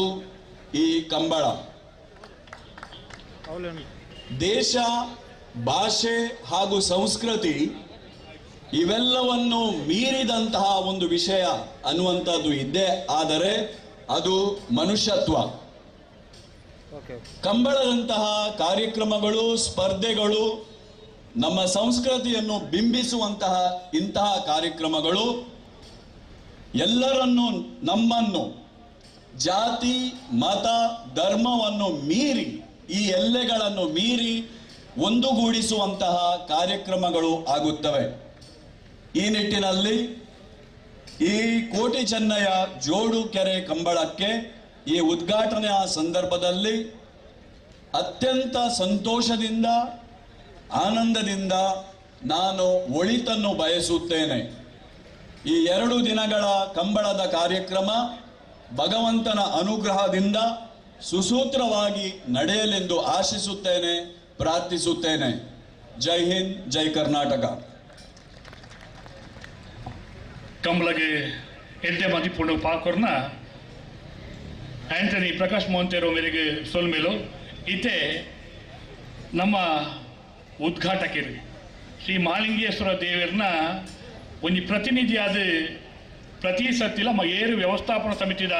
ಈ ಕಂಬಳ. ದೇಶ, ಭಾಷೆ ಹಾಗೂ ಸಂಸ್ಕೃತಿ ಇವೆಲ್ಲವನ್ನು ಮೀರಿದಂತಹ ಒಂದು ವಿಷಯ ಅನ್ನುವಂಥದ್ದು ಇದ್ದೇ ಆದರೆ ಅದು ಮನುಷ್ಯತ್ವ. ಕಂಬಳದಂತಹ ಕಾರ್ಯಕ್ರಮಗಳು, ಸ್ಪರ್ಧೆಗಳು, ನಮ್ಮ ಸಂಸ್ಕೃತಿಯನ್ನು ಬಿಂಬಿಸುವಂತಹ ಇಂತಹ ಕಾರ್ಯಕ್ರಮಗಳು ಎಲ್ಲರನ್ನು, ನಮ್ಮನ್ನು ಜಾತಿ ಮತ ಧರ್ಮವನ್ನು ಮೀರಿ, ಈ ಎಲ್ಲೆಗಳನ್ನು ಮೀರಿ ಒಂದುಗೂಡಿಸುವಂತಹ ಕಾರ್ಯಕ್ರಮಗಳು ಆಗುತ್ತವೆ. ಈ ನಿಟ್ಟಿನಲ್ಲಿ ಈ ಕೋಟಿ ಚೆನ್ನಯ ಜೋಡು ಕೆರೆ ಕಂಬಳಕ್ಕೆ ಈ ಉದ್ಘಾಟನೆಯ ಸಂದರ್ಭದಲ್ಲಿ ಅತ್ಯಂತ ಸಂತೋಷದಿಂದ, ಆನಂದದಿಂದ ನಾನು ಒಳಿತನ್ನು ಬಯಸುತ್ತೇನೆ. ಈ 2 ದಿನಗಳ ಕಂಬಳದ ಕಾರ್ಯಕ್ರಮ ಭಗವಂತನ ಅನುಗ್ರಹದಿಂದ ಸುಸೂತ್ರವಾಗಿ ನಡೆಯಲೆಂದು ಆಶಿಸುತ್ತೇನೆ, ಪ್ರಾರ್ಥಿಸುತ್ತೇನೆ. ಜೈ ಹಿಂದ್, ಜೈ ಕರ್ನಾಟಕ. ಕಂಬಳಗೆ ಎಡ್ಡೆ ಮದಿಪುಂಡು ಪಾಕೊರ್ನ ಆಂಟನಿ ಪ್ರಕಾಶ್ ಮೋಹಂತೇರೋ ಮೇರೆಗೆ ಸೊಲ್ಮೇಲು. ಇತ್ತೆ ನಮ್ಮ ಉದ್ಘಾಟಕರು ಶ್ರೀ ಮಹಾಲಿಂಗೇಶ್ವರ ದೇವರನ್ನ ಒಂದು ಪ್ರತಿನಿಧಿಯಾದ ಪ್ರತಿ ಸತ್ತಿಲ ಏರು ವ್ಯವಸ್ಥಾಪನಾ ಸಮಿತಿಯ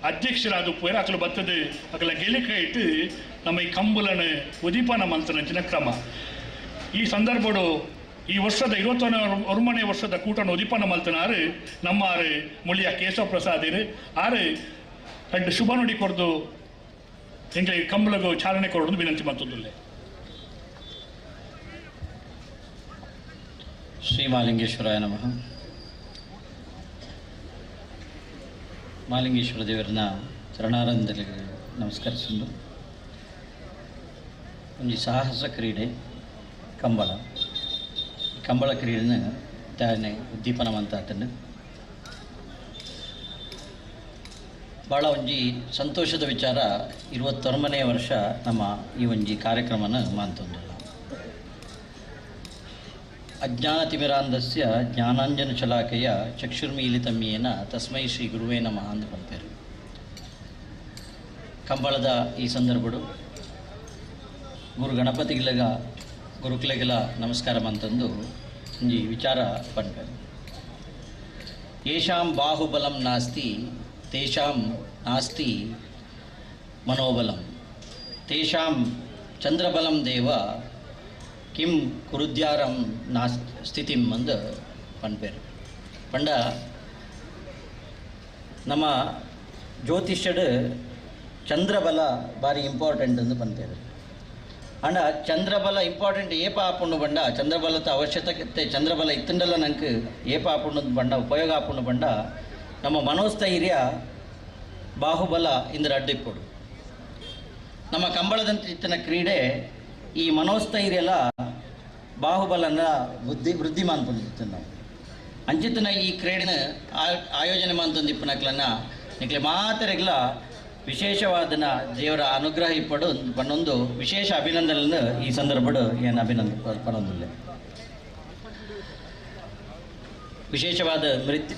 ಅಧ್ಯಕ್ಷರಾದ ಪೋಯರ ಅಕಲು ಬತ್ತದು ಅಕಲ ಗೆಲಿಕ ಇಟ್ಟು ನಮ್ಮ ಈ ಕಂಬುಲನ ಉದೀಪನ ಮಂತ್ರನಂಚಿನ ಕ್ರಮ. ಈ ಸಂದರ್ಭಡು ಈ ವರ್ಷದ 21ನೇ ವರ್ಷದ ಕೂಟನ ಉದೀಪನ ಮಲ್ತನಾರು ನಮ್ಮ ಆರು ಮುಳಿಯ ಕೇಶವ ಪ್ರಸಾದಿರು ಆರು ರಡ್ಡು ಶುಭ ನುಡಿ ಕೊಡ್ದು ಎಂಗ್ಲಿಗೆ ಕಂಬಳಗೂ ಚಾಲನೆ ಕೊಡೋದು ವಿನಂತಿ ಮಾಡ್ತದಿಲ್ಲ. ಶ್ರೀ ಮಹಾಲಿಂಗೇಶ್ವರಾಯ ನಮಃ. ಮಹಾಲಿಂಗೇಶ್ವರ ದೇವರನ್ನ ಚರಣಾರಂಧದಲ್ಲಿ ನಮಸ್ಕರಿಸಿದ್ದು ಒಂದು ಸಾಹಸ ಕ್ರೀಡೆ ಕಂಬಳ. ಕಂಬಳ ಕ್ರೀಡೆನ ತಾನೆ ಉದ್ದೀಪನ ಮಂತಾತನ್ನು ಭಾಳ ಒಂಜಿ ಸಂತೋಷದ ವಿಚಾರ. 21ನೇ ವರ್ಷ ನಮ್ಮ ಈ ಒಂಜಿ ಕಾರ್ಯಕ್ರಮನ ಮಾಂತೊಂದು. ಅಜ್ಞಾನತಿಮಿರಾಂಧಸ್ಯ ಜ್ಞಾನಾಂಜನ ಶಲಾಕೆಯ ಚಕ್ಷುರ್ಮೀಲಿತಮ್ಯೇನ ತಸ್ಮೈ ಶ್ರೀ ಗುರುವೇ ನಮಃ ಅಂತ ಪನ್ಪೇರು. ಕಂಬಳದ ಈ ಸಂದರ್ಭಡು ಗುರು ಗಣಪತಿಗಿಲಗ ಗುರುಕುಲೆಗೆಲ ನಮಸ್ಕಾರ ಅಂತಂದು ಒಂಜಿ ವಿಚಾರ ಪನ್ಪೇರು. ಯೇಷಾಂ ಬಾಹುಬಲಂ ನಾಸ್ತಿ ತೇಷಾಂ ನಾಸ್ತಿ ಮನೋಬಲಂ ತೇಷಾಂ ಚಂದ್ರಬಲಂ ದೇವ ಕಿಂ ಕುರುದ್ಯಾರಂ ನಾಸ್ ಸ್ಥಿತಿಂ ಅಂದು ಪನ್ಪೇರು. ಪಂಡ ನಮ್ಮ ಜ್ಯೋತಿಷ್ಯಡು ಚಂದ್ರಬಲ ಭಾರಿ ಇಂಪಾರ್ಟೆಂಟ್ ಅಂದು ಪನ್ಪೇರು. ಅಂಡ ಚಂದ್ರಬಲ ಇಂಪಾರ್ಟೆಂಟ್ ಏಪ ಆಪುಂಡು ಬಂಡ ಚಂದ್ರಬಲದ ಅವಶ್ಯಕತೆ ಚಂದ್ರಬಲ ಇತ್ತಂಡಲ್ಲ ನಂಗೆ ಏಪ ಆಪುಂಡು ಬಂಡ ಉಪಯೋಗ ಆಪುಂಡು ಬಂಡ ನಮ್ಮ ಮನೋಸ್ಥೈರ್ಯ ಬಾಹುಬಲ ಇಂದ್ರ ಅಡ್ಡಿಪ್ಪುಡು. ನಮ್ಮ ಕಂಬಳದಂತೆ ಇತ್ತಿನ ಕ್ರೀಡೆ ಈ ಮನೋಸ್ಥೈರ್ಯಲ ಬಾಹುಬಲನ ವೃದ್ಧಿ ಮಾನ್ಪುಂದಿತ್ತು ನಾವು. ಅಂಚಿತ್ತಿನ ಈ ಕ್ರೀಡೆನ ಆಯೋಜನೆ ಮಾಂತೊಂದಿಪ್ಪನಕ್ಲನ್ನ ನಿಕ್ಲೆ ಮಾತೆರೆಗ್ಲ ವಿಶೇಷವಾದನ ದೇವರ ಅನುಗ್ರಹ ಇಪ್ಪಡು ಪನ್ನೊಂದು ವಿಶೇಷ ಅಭಿನಂದನೆಯನ್ನು ಈ ಸಂದರ್ಭಡು ಏನು ಅಭಿನಂದ ಪನ್ನೊಂದಿಲ್ಲ. ವಿಶೇಷವಾದ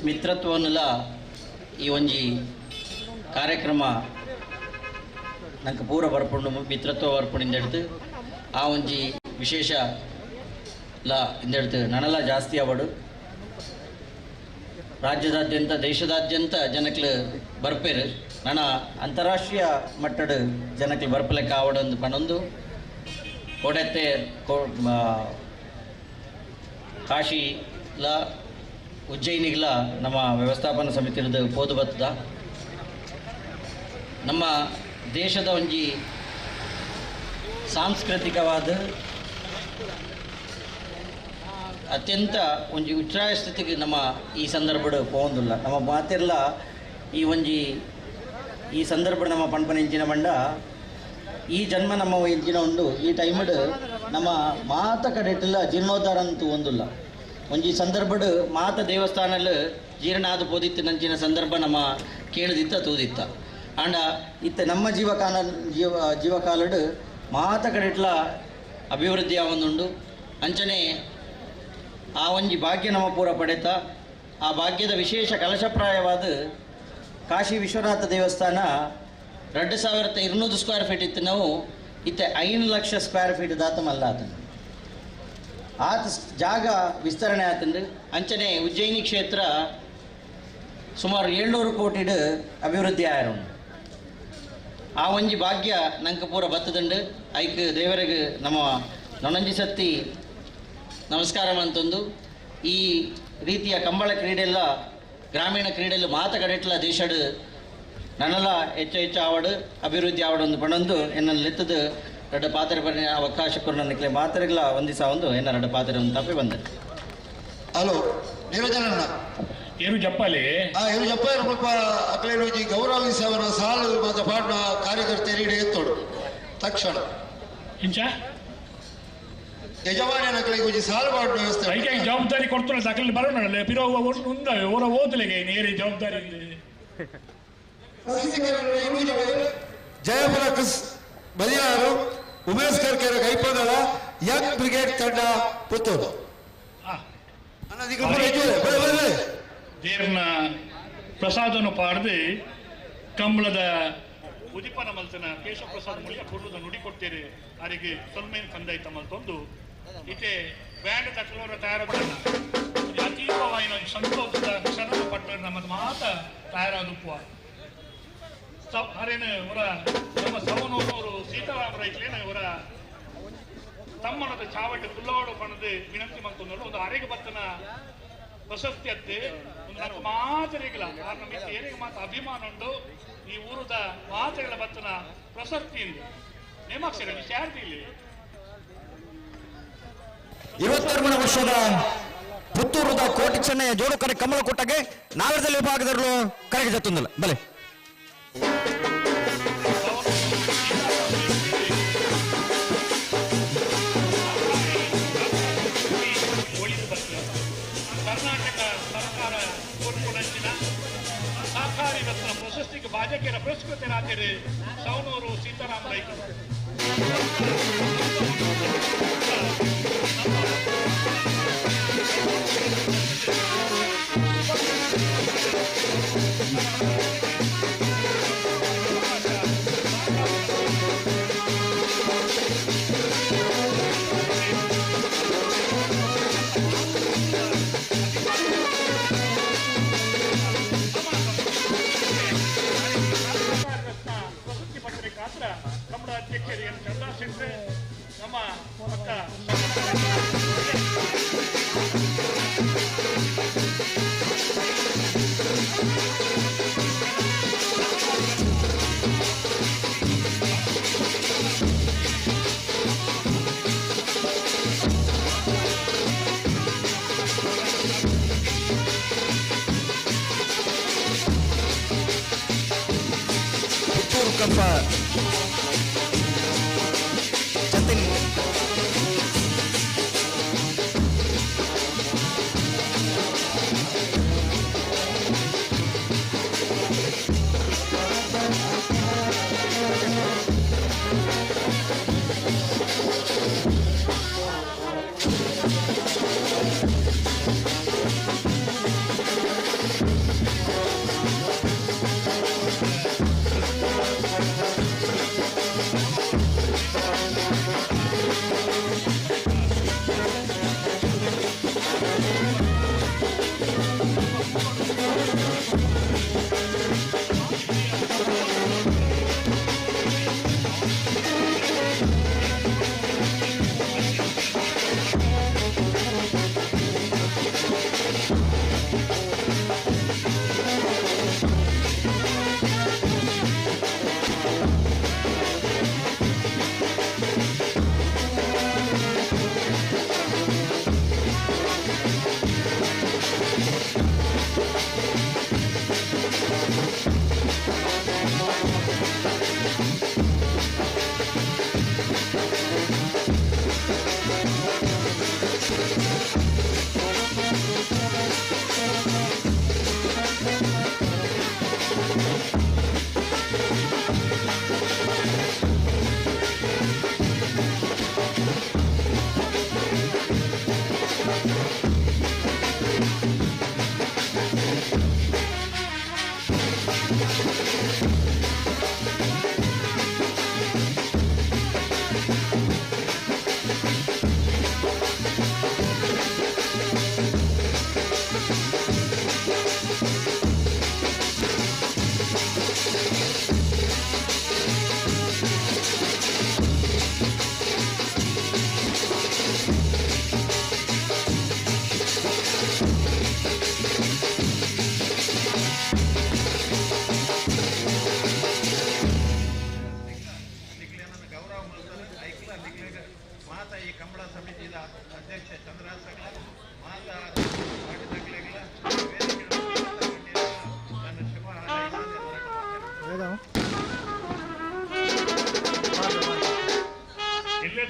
ಮಿತ್ರತ್ವವನ್ನೆಲ್ಲ ಈ ಒಂಜಿ ಕಾರ್ಯಕ್ರಮ ನಂಗೆ ಪೂರ ಬರ್ಪುಂಡು ಮಿತ್ರತ್ವ ಬರ್ಪುಂಡು ಹಿಡ್ದು ಆ ಒಂಜಿ ವಿಶೇಷ ಲ ಇಂದೆಡ್ತು ನನಲ ಜಾಸ್ತಿ ಅವಡು ರಾಜ್ಯದಾದ್ಯಂತ ದೇಶದಾದ್ಯಂತ ಜನಕ್ಲು ಬರ್ಪೇರು. ನನ್ನ ಅಂತಾರಾಷ್ಟ್ರೀಯ ಮಟ್ಟದ ಜನಕ್ಲು ಬರ್ಪಲೆಕ್ಕ ಆವಡು ಒಂದು ಪನ್ನೊಂದು ಕೋಡತ್ತೆ ಕಾಶಿಲ ಉಜ್ಜಯಿನಿಗ್ಲ ನಮ್ಮ ವ್ಯವಸ್ಥಾಪನಾ ಸಮಿತಿರದ ಪೋದು ಬತ್ತದ. ನಮ್ಮ ದೇಶದ ಒಂಜಿ ಸಾಂಸ್ಕೃತಿಕವಾದ ಅತ್ಯಂತ ಒಂಜಿ ಉಚ್ಚಾಯ ಸ್ಥಿತಿಗೆ ನಮ್ಮ ಈ ಸಂದರ್ಭಡು ಪೋಂದಿಲ್ಲ. ನಮ್ಮ ಮಾತಿರ್ಲ ಈ ಒಂಜಿ ಈ ಸಂದರ್ಭ ನಮ್ಮ ಪಣ್ಪನ ಇಂಚಿನ ಬಂಡ ಈ ಜನ್ಮ ನಮ್ಮ ಇಂಚಿನ ಉಂಡು ಈ ಟೈಮ್ಡ್ ನಮ್ಮ ಮಾತ ಕಡೆಟಿಲ್ಲ ಜೀರ್ಣೋದ್ಧಾರ ಅಂತೂ ಒಂದಿಲ್ಲ. ಒಂಜಿ ಸಂದರ್ಭಡು ಮಾತ ದೇವಸ್ಥಾನಲ್ಲಿ ಜೀರ್ಣ ಆದ ಪೋದಿತ್ತು ನಂಚಿನ ಸಂದರ್ಭ ನಮ್ಮ ಕೇಳದಿತ್ತ ತೂದಿತ್ತ. ಆಂಡ ಇತ್ತ ನಮ್ಮ ಜೀವಕಾಲಡು ಮಾತ ಕಡೆಟ್ಲ ಅಭಿವೃದ್ಧಿ ಆವೊಂದುಂಡು. ಅಂಚನೆ ಆ ಒಂಜಿ ಭಾಗ್ಯ ನಮ್ಮ ಪೂರ ಪಡೆತ ಆ ಭಾಗ್ಯದ ವಿಶೇಷ ಕಲಶಪ್ರಾಯವಾದ ಕಾಶಿ ವಿಶ್ವನಾಥ ದೇವಸ್ಥಾನ 2200 ಸ್ಕ್ವೇರ್ ಫೀಟ್ ಇತ್ತು. ನಾವು ಇತ್ತೆ 5 ಲಕ್ಷ ಸ್ಕ್ವೇರ್ ಫೀಟ್ ದಾತ ಮಲ್ಲ ಆತನು ಆತ ಜಾಗ ವಿಸ್ತರಣೆ ಆತಂದು. ಅಂಚನೆ ಉಜ್ಜಯಿನಿ ಕ್ಷೇತ್ರ ಸುಮಾರು 700 ಕೋಟಿಡು ಅಭಿವೃದ್ಧಿ ಆಯರುಂಡು. ಆ ಒಂಜಿ ಭಾಗ್ಯ ನಂಗೆ ಪೂರ ಬತ್ತದಂಡು ಐಕ್ ದೇವರಿಗೆ ನಮ್ಮ ನೊಣಂಜಿ ಸತ್ತಿ ನಮಸ್ಕಾರ ಅಂತಂದು ಈ ರೀತಿಯ ಕಂಬಳ ಕ್ರೀಡೆಲ್ಲ ಗ್ರಾಮೀಣ ಕ್ರೀಡೆಯಲ್ಲಿ ಮಾತ ಕಡೆಟ್ಲ ದೇಶಡು ನನ್ನೆಲ್ಲ ಹೆಚ್ಚು ಹೆಚ್ಚು ಆವಡು ಅಭಿವೃದ್ಧಿ ಆವಡು ಒಂದು ಪಣೊಂದು ಎನ್ನ ಲೆತ್ತದು ರಡ್ಡ ಪಾತ್ರೆ ಬರ ಅವಕಾಶ ಕೊರನಕ್ಕೆ ಮಾತ್ರೆಗಳ ಒಂದಿಸ ಒಂದು ಎನ್ನ ರಡ್ಡ ಪಾತ್ರೆ ಒಂದು ತಪ್ಪಿ ಬಂದೆ. ಹಲೋ ನಿರಂಜನಣ್ಣ ಏನು ಜಪ್ಪಾಲಿ ಏನು ಜಪ್ಪಾಲಿ ಮುಲ್ಪ ಅಕ್ಲೇನೋಜಿ ಗೌರವಿಸವನ ಸಾಲು ಮಾತ ಪಾಡ್ನ ಕಾರ್ಯಕರ್ತರು ಇಡೀ ಎತ್ತೋಡು ತಕ್ಷಣ ಇಂಚ ಯಜಮಾನ್ಯನ ಕಡೆಗೆ ಸಾಲು ಮಾಡುವ ವ್ಯವಸ್ಥೆ ಐಕೆ ಜವಾಬ್ದಾರಿ ಕೊಡ್ತಾರೆ ದಾಖಲೆ ಬರೋಣ ಪಿರೋ ಓರ ಓದಲಿಗೆ ನೇರಿ ಜವಾಬ್ದಾರಿ ಜಯಪ್ರಕಾಶ್ ಬಲಿಯಾರು ಉಮೇಶ್ ಕರ್ಕೆರ ಕೈಪದಳ ಯಂಗ್ ಬ್ರಿಗೇಡ್ ತಂಡ ಪುತ್ತೂರು. ದೇರ್ನ ಪ್ರಸಾದನು ಪಾಡ್ದು ಕಂಬಳದ ಉದಿಪನ ಮಲ್ತನ ಕೇಶವ ಪ್ರಸಾದ್ ಮುಳಿಯ ಪುರ್ಲದ ನುಡಿ ಕೊಡ್ತೀರಿ ಅವರಿಗೆ ಸೊಲ್ಮೇನ್ ಕಂದೈತ ಮಲ್ತೊಂದು ಇತ್ತೆ ಬ್ಯಾಂಡ್ ತಕ್ಕಲೋರ ತಯಾರಾದ ಅತೀವವಾಯಿನ ಸಂತೋಷದ ಕ್ಷಣದ ಪಟ್ಟ ನಮ್ಮ ಮಾತ ತಯಾರಾದುಪ್ಪುವ ಹರೇನು ಇವರ ನಮ್ಮ ಸವನೂರವರು ಸೀತಾರಾಮ ರೈತಲೇನ ಇವರ ತಮ್ಮನದ ಚಾವಟ್ಟು ಕುಲ್ಲವಾಡು ಪಣದು ವಿನಂತಿ ಮಲ್ತೊಂದು ಒಂದು ಅರೆಗೆ ಬತ್ತನ ಪ್ರಶಸ್ತಿ ಅತ್ತೆ ಒಂದು ನಾಲ್ಕು ಮಾತರಿಗಿಲ್ಲ ಕಾರಣ ಮಿಕ್ಕ ಏರಿಗೆ ಮಾತು ಅಭಿಮಾನ ಉಂಡು ಈ ಊರದ ಮಾತೆಗಳ ಬತ್ತನ ಪ್ರಶಸ್ತಿ ನೇಮಾಕ್ಷರ ಶಾಂತಿ ಇಲ್ಲಿ. 23 ವರ್ಷದ ಪುತ್ತೂರುದ ಕೋಟಿ ಚೆನ್ನಯ್ಯ ಜೋಡು ಕರೆ ಕಮಲ ಕೊಟ್ಟಗೆ ನಾಗರದಲ್ಲಿ ವಿಭಾಗದಲ್ಲೂ ಕರೆಗೆ ಜತ್ತೊಂದಿಲ್ಲ ಬಲೆ. ಕರ್ನಾಟಕ ಸರ್ಕಾರ ಕೊರ್ಪುನಂಚಿನ ಸಹಕಾರಿ ರತ್ನ ಪ್ರಶಸ್ತಿಗೆ ಬಾಜಕಿಯರ ಪುರಸ್ಕೃತರಾದರು ಸವಣೂರು ಸೀತಾರಾಮ ರೈತರು. ಪ್ರಶಸ್ತಿ ಪತ್ರಿಕಾತ್ರ ಕನ್ನಡ ಅಧ್ಯಕ್ಷರು ಎನ್ ಚಂದ್ರ ಶೆಟ್ಟಿ ನಮ್ಮ ಪಕ್ಕ ಪುತ್ತೂರು ಕಪ್ಪ ಜತಿನ್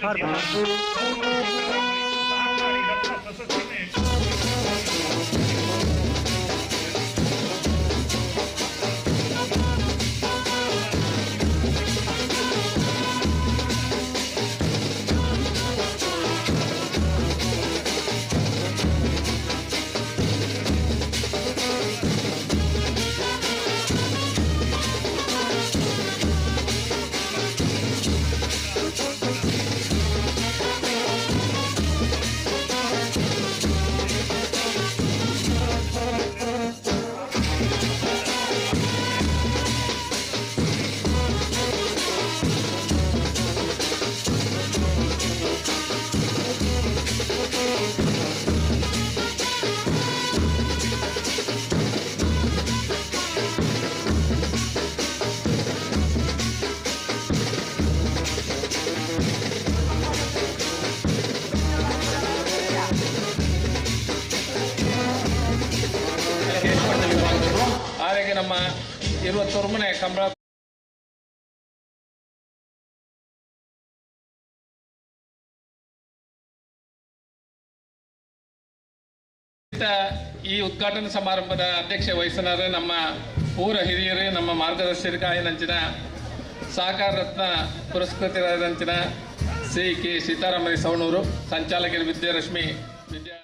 ಸಹಕಾರಿ ರತ್ನ ಪ್ರಶಸ್ತಿನೇ. ಹಾಗಾಗಿ ನಮ್ಮ ಇರುವ ತುರ್ಮನೆ ಕಂಬಳ ಈ ಉದ್ಘಾಟನಾ ಸಮಾರಂಭದ ಅಧ್ಯಕ್ಷ ವಹಿಸಿನಾರೆ ನಮ್ಮ ಊರ ಹಿರಿಯರು, ನಮ್ಮ ಮಾರ್ಗದರ್ಶಕರಾಯನಂಚಿನ ಸಹಕಾರ ರತ್ನ ಪುರಸ್ಕೃತರಾದಂಚಿನ ಶ್ರೀ ಕೆ ಸೀತಾರಾಮಯ್ಯ ಸವಣೂರು, ಸಂಚಾಲಕರು ವಿದ್ಯಾರಶ್ಮಿ ವಿದ್ಯಾ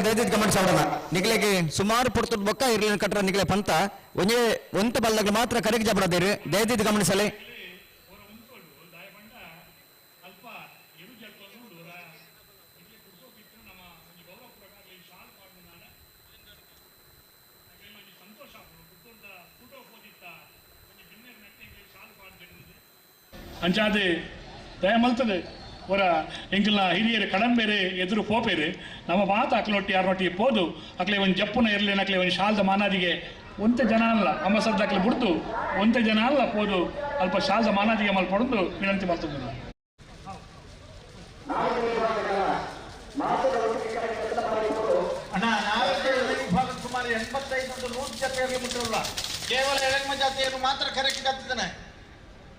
ದಯದಿದ್ದು ಗಮನಿಸೋಣ. ನಿಗಲಿಗೆ ಸುಮಾರು ಪುರ್ತದ ಬೊಕ್ಕ ಇರ್ಲಿನ ಕಟ್ಟರ ನಿಗಲೆ ಪಂತ ಒಂಜೇ ಒಂತ ಬಲ್ದಾಗ ಮಾತ್ರ ಕರೆಗೆ ಜಬಡದೇರು ದಯದಿದ್ದು ಗಮನಿಸಲೆ. ಅಂಚಾದೆ ದಯ ಮಲ್ತದೆ ಒರ ಎಂಕಲ್ನ ಹಿರಿಯರು ಕಡಂಬೇರೆ ಎದುರು ಪೋಪೇರು ನಮ್ಮ ಮಾತು ಅಕ್ಲೊಟ್ಟಿ ಯಾರೊಟ್ಟಿ ಪೋದು ಅಕ್ಲೆ ಒಂದು ಜಪ್ಪುನ ಇರಲಿ ಅಕ್ಲೆ ಒಂದು ಶಾಲ್ದ ಮಾನಾದಿಗೆ ಒಂತೆ ಜನ ಅಲ್ಲ ಅಮ್ಮಸರ್ದ ಅಕ್ಲೆ ಬುಡ್ದು ಒಂತೆ ಜನ ಅಲ್ಲ ಪೋದು ಅಲ್ಪ ಶಾಲ್ದ ಮಾನಾದಿಗೆ ಮಲ್ಪಡೊಂದು ವಿನಂತಿ ಮಲ್ತದೆ. ಅಣ್ಣ ವಿಭಾಗ ಸುಮಾರು 85 100 ಜಾತಿಯಲ್ಲಿ ಮುಟ್ಟಲ್ಲ, ಕೇವಲ ಎಳಗ್ಮ ಜಾತಿಯನ್ನು ಮಾತ್ರ ಕರೆಕ್ಟ್ ಆಗ್ತಿದ್ದಾನೆ.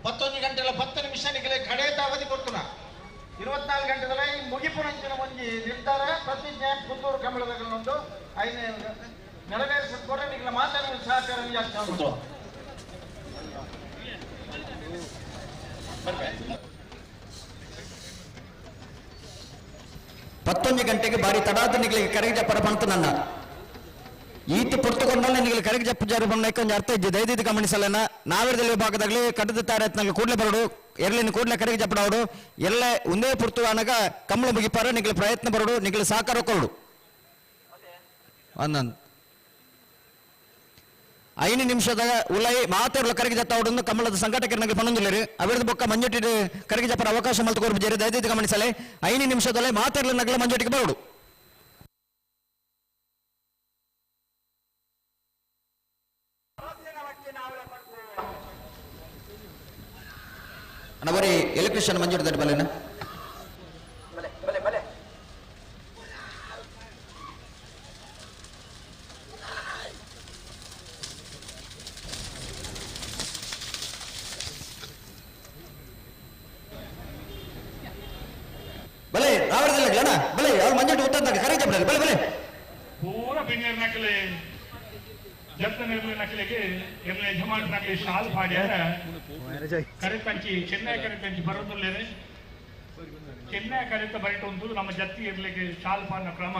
11 ಗಂಟೆಲ 10 ನಿಮಿಷ ನಿಗಲೆ ಕಡೆಯ ಅವಧಿ ಕೊಡ್ತುನ 24 ಗಂಟೆದಲ್ಲ ಈ ಮುಗಿಪುನಂಚಿನ ಒಂಜಿ ನಿರ್ಧಾರ ಪ್ರತಿಜ್ಞೆ ಪುತ್ತೂರು ಕಂಬಳದಲ್ಲೊಂದು ಐದು ನೆರವೇರಿಸಿಕೊಡ್ರೆ ನಿಗಲ ಮಾತಾಡುವ ಸಹಕಾರ ಜಾಸ್ತಿ ಆಗುತ್ತೆ. 11 ಗಂಟೆಗೆ ಬಾರಿ ತಡಾದ ನಿಗಲಿಗೆ ಕರೆಗೆ ಜಪ್ಪರ ಬಂತು ನನ್ನ ಈತ ಪುರ್ತುಕೊಂಡಲ್ಲಿ ನಿಗಲಿ ಕರೆಗೆ ಜಪ್ಪ ಜಾರು ಬಂದ ಒಂಜಿ ಅರ್ಥ ಇದ್ದೆ ದಯದಿದ್ದು ಗಮನಿಸಲನ. ನಾವಿರದಲ್ಲಿ ವಿಭಾಗದಾಗಲಿ ಕಟ್ಟದ ತಾರತ್ನಾಗ ಕೂಡಲೇ ಬರೋಡು ಎರಲಿನ ಕೂಡಲೇ ಕರೆಗೆ ಜಪ್ಪಡವಡು ಎಲ್ಲ ಒಂದೇ ಪುರ್ತು ಅನಗ ಕಮ್ಮಳ ಮುಗಿಪಾರ ನಿಗಲಿ ಪ್ರಯತ್ನ ಬರೋಡು ನಿಗಲಿ ಸಹಕಾರ ಕೊರಡು. ಒಂದೊಂದು 5 ನಿಮಿಷದಾಗ ಉಲೈ ಮಾತಾಡಲು ಕರೆಗೆ ಜತ್ತ ಕಮಲದ ಸಂಘಟಕರ ಪನ್ನೊಂದಿಲ್ಲರು ಅವಿರದ ಬೊಕ್ಕ ಮಂಜೊಟ್ಟಿ ಕರೆಗೆ ಜಪ್ಪರ ಅವಕಾಶ ಮಲ್ತು ಕೊರ್ಪು ದಯದಿದ್ದು ಗಮನಿಸಲೆ. 5 ನಿಮಿಷದಲ್ಲೇ ಮಾತಾಡಲು ನಗಲ ಮಂಜೊಟ್ಟಿಗೆ ಬರೋಡು. ಬರೀ ಎಲೆಕ್ಟ್ರಿಷಿಯನ್ ಮಂಜೂರು ದಡ್ಡ ಬಲ್ಲೇನ ಬಲೆ ರಾವಣದಲ್ಲ ಗಣ ಬಲೆ ಅವ್ರು ಮಂಜೂರು ಉತ್ತಂತ ಕರೆ ಜಪ್ಪಡಲ್ಲ ಬಲೆ ಬಲೆ ಪೂರ ಬಿಂಜರ್ ನಕಲೆ ಜಪ್ತ ನಿರ್ಮಲ ನಕಲಿಗೆ ಇರ್ಲೆ ಯಜಮಾನ್ ನಕಲಿ ಶಾಲ್ ಪಾಡ್ಯಾರ ಕರೆತಂಚಿ ಚೆನ್ನೈ ಕರೆತಂಚಿ ಬರೋದಿಲ್ಲೇನೆ ಚೆನ್ನೈ ಕರೆತ ಬರಿಟ ಉಂಟು ನಮ್ಮ ಜತ್ತಿ ಇರ್ಲಿಕ್ಕೆ ಶಾಲ್ ಪಾಡಿನ ಕ್ರಮ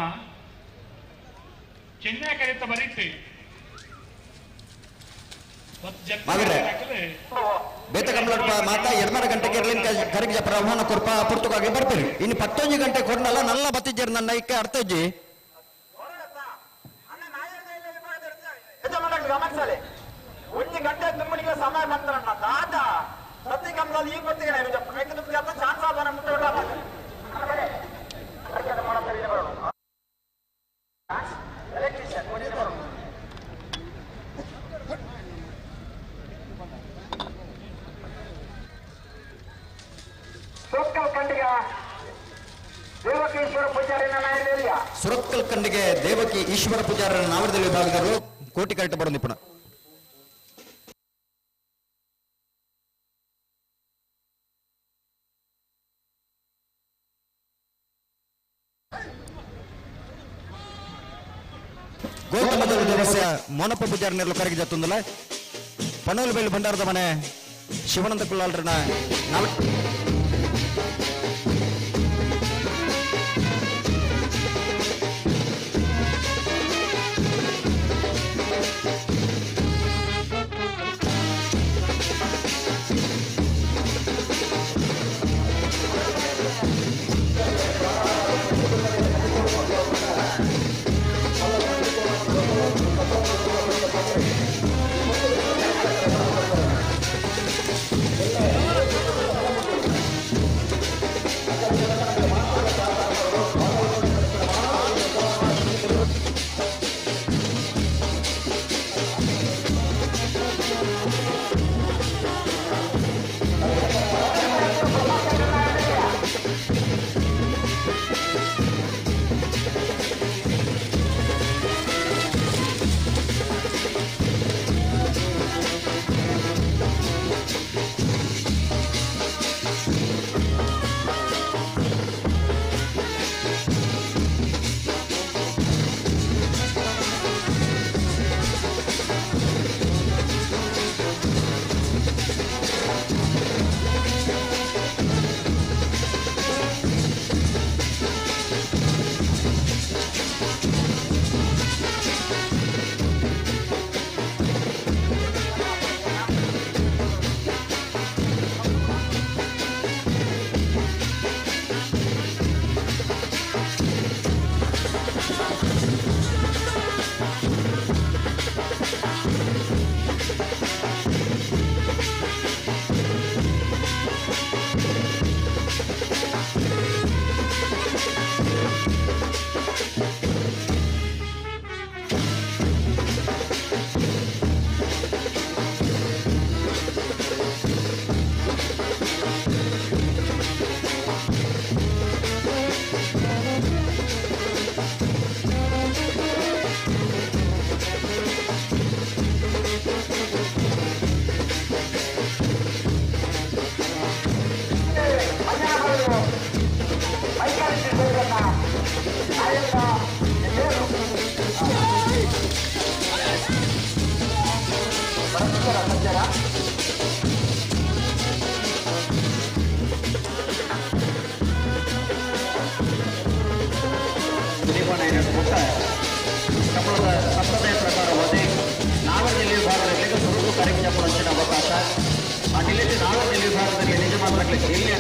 ಚೆನ್ನೈ ಕರೆತ ಬರೀತೆ ಬೇತ ಕಮಲಪ್ಪ ಮಾತಾ 2 ಗಂಟೆಗೆ ಇರ್ಲಿಕ್ಕೆ ಕರೆಗೆ ಜಪ್ಪರ ಆಹ್ವಾನ ಕೊರ್ಪ ಪುರ್ತುಕಾಗಿ ಬರ್ತೀರಿ. ಇನ್ನು 11 ಗಂಟೆ ಕೊಡ್ನಲ್ಲ ನಲ್ಲ ಬತ್ತಿಜ್ಜರು ನನ್ನ ಐಕೆ ಅರ್ಥ ಇಜ್ಜಿ. ಒಂದು ಗಂಟೆ ತುಂಬಲಿಗೆ ಸಮಯ ಬಂತಾರಣ್ಣ ದಾದ ಪ್ರತಿ ಕಂಬದಲ್ಲಿ ಈ ಬರ್ತೀವಿ ಚಾನ್ಸ್ ಆದ ಸುರತ್ಕಲ್ ಖಂಡಿಗೆ ದೇವಕಿ ಈಶ್ವರ ಪೂಜಾರನ ನಾವರದಲ್ಲಿ ವಿಭಾಗದವರು ಕೋಟಿ ಕರೆಕ್ಟ್ ಬರೋ ನಿಪುಣ. ಗೌತಮ ದೇವಸ್ಯ ಮೋನಪ್ಪ ಪೂಜಾರ ನೆರಳು ಕರಗಿ ಜತ್ತೊಂದಲ್ಲ ಪಣೋಲು ಬೇಲು ಭಂಡಾರದ ಮನೆ ಶಿವಾನಂದ ಕುಲ್ಲಾಲ್ರನ ನಾವ ಜಿಲ್ಲೆ ನಾಲ್ಕು ವಿಭಾಗದಲ್ಲಿ ನಿಜ ಮಾತ್ರ ಜಿಲ್ಲೆ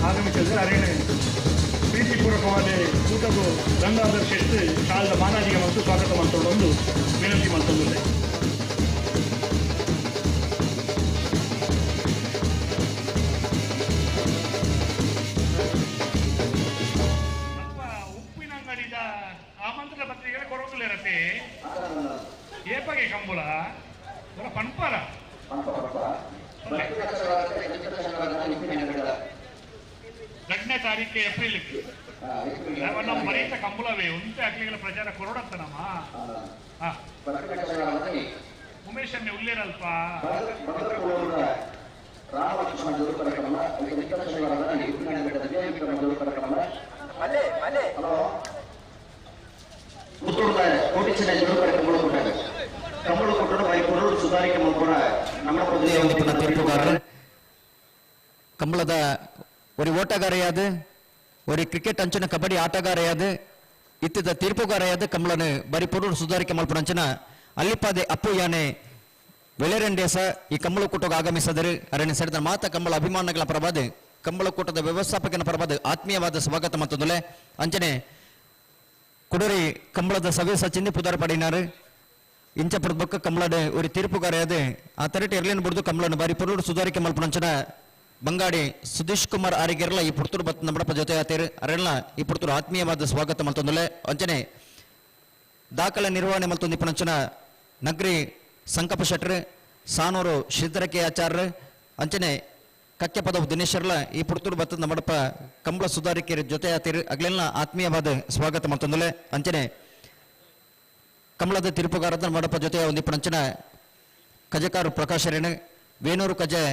ಆಗಮಿಸಿದರೆ ಅರೇಣೆ ಪ್ರೀತಿಪೂರ್ವಕವಾದ ಕೂಟಗೂ ಗಂಗಾಧರ್ ಶೆಟ್ಟಿ ಶಾಲದ ಮಾನಾಜಿಗೆ ಮತ್ತು ಸ್ವಾಗತ ಮಾಡ್ತೊಂದು ವಿನಂತಿ ಮಾಡ್ತೊಂದಿದೆ. ಉಪ್ಪಿನಂಗಡಿದ ಆಮಂತ್ರಣ ಪತ್ರಿಕೆ ಕೊರಗುಲಿರತ್ತೆ ಏಪಗೆ ಕಂಬುಲ ಪನ್ಪರ 2ನೇ ತಾರೀಕು ಏಪ್ರಿಲ್ ನಮ್ಮ ಮರೆತ ಕಂಬುಲವೇ ಉಂಟೆ ಅಕ್ಲಿಗಳ ಪ್ರಚಾರ ಕೊರಡತ್ತ ನಮ್ಮ ಉಮೇಶ್ ಅನ್ನೆ ಉಲ್ಲೇರಲ್ಪ ಕಂಬಳದ ஒரு ಓಟಗಾರೆಯಾದ ஒரு ಕ್ರಿಕೆಟ್ ಅಂಚಿನ ಕಬಡ್ಡಿ ಆಟಗಾರೆಯಾದ ಇತ್ತಿದ ತೀರ್ಪುಗಾರೆಯಾದ ಕಮಲನು ಬರಿ ಪೊರು ಸುಧಾರಿಕೆ ಮಲ್ಪುನಂಚಿನ ಅಲ್ಲಿಪಾದೆ ಅಪ್ಪು ಯಾನೆ ವೆಳೆರೆಂಡೇಸ ಈ ಕಂಬಳ ಕೂಟಕ್ಕೆ ಆಗಮಿಸದರು. ಅರಣ್ಯ ಸೇರಿದ ಮಾತ ಕಂಬಳ ಅಭಿಮಾನಗಳ ಪರವಾದ ಕಂಬಳ ಕೂಟದ ವ್ಯವಸ್ಥಾಪಕನ ಪರವಾದ ಆತ್ಮೀಯವಾದ ಸ್ವಾಗತ ಮತ್ತೊಂದುಲೆ ಅಂಚನೆ ಕುಡರಿ ಕಂಬಳದ ಸಭೆ ಸಚಿಂದಿ ಪುದಾರ ಪಡಿನಾರು ಇಂಚ ಪಡೆದ ಕಂಬಳದ ஒரு ತೀರ್ಪುಗಾರೆಯಾದ ಆ ತರಟಿ ಎರ್ಲೇನು ಬಿಡ್ದು ಕಂಬಳನ್ನು ಬಾರಿ ಪೊರು ಸುಧಾರಿಕೆ ಮಲ್ಪುನಂಚಿನ ಬಂಗಾಡಿ ಸುಧೀಶ್ ಕುಮಾರ್ ಆರಿಗೆರ್ಲ ಈ ಪುರ್ತೂರು ಬತ್ ನಮ್ಮಡಪ್ಪ ಜೊತೆ ಆತೇರು ಅರೆಲ್ಲ ಈ ಪುರ್ತೂರು ಆತ್ಮೀಯವಾದ ಸ್ವಾಗತ ಮಲ್ತೊಂದುಲೆ ಅಂಚನೆ ದಾಖಲೆ ನಿರ್ವಹಣೆ ಮಲ್ತೊಂದು ಪುಣಂಚನ ನಗರಿ ಸಂಕಪ ಶೆಟ್ರ್ ಸಾನೂರು ಶ್ರೀಧರ ಕೆ ಆಚಾರ್ಯ ಅಂಚನೆ ಕಕ್ಕೆಪದ ದಿನೇಶ್ವರ್ಲ ಈ ಪುರ್ತೂರು ಬತ್ತ ನಮ್ಮಡಪ್ಪ ಕಂಬಳ ಸುಧಾರಿಕೆರ ಜೊತೆ ಆತೇರು ಅಗ್ಲೆಲ್ಲ ಆತ್ಮೀಯವಾದ ಸ್ವಾಗತ ಮಲ್ತೊಂದುಲೆ ಅಂಚನೆ ಕಮಲದ ತಿರುಪುಗಾರದ ನಮ್ಮಡಪ್ಪ ಜೊತೆ ಒಂದು ಪುಣಂಚನ ಕಜಕಾರು ಪ್ರಕಾಶರೇಣು ವೇಣೂರು ಕಜೆ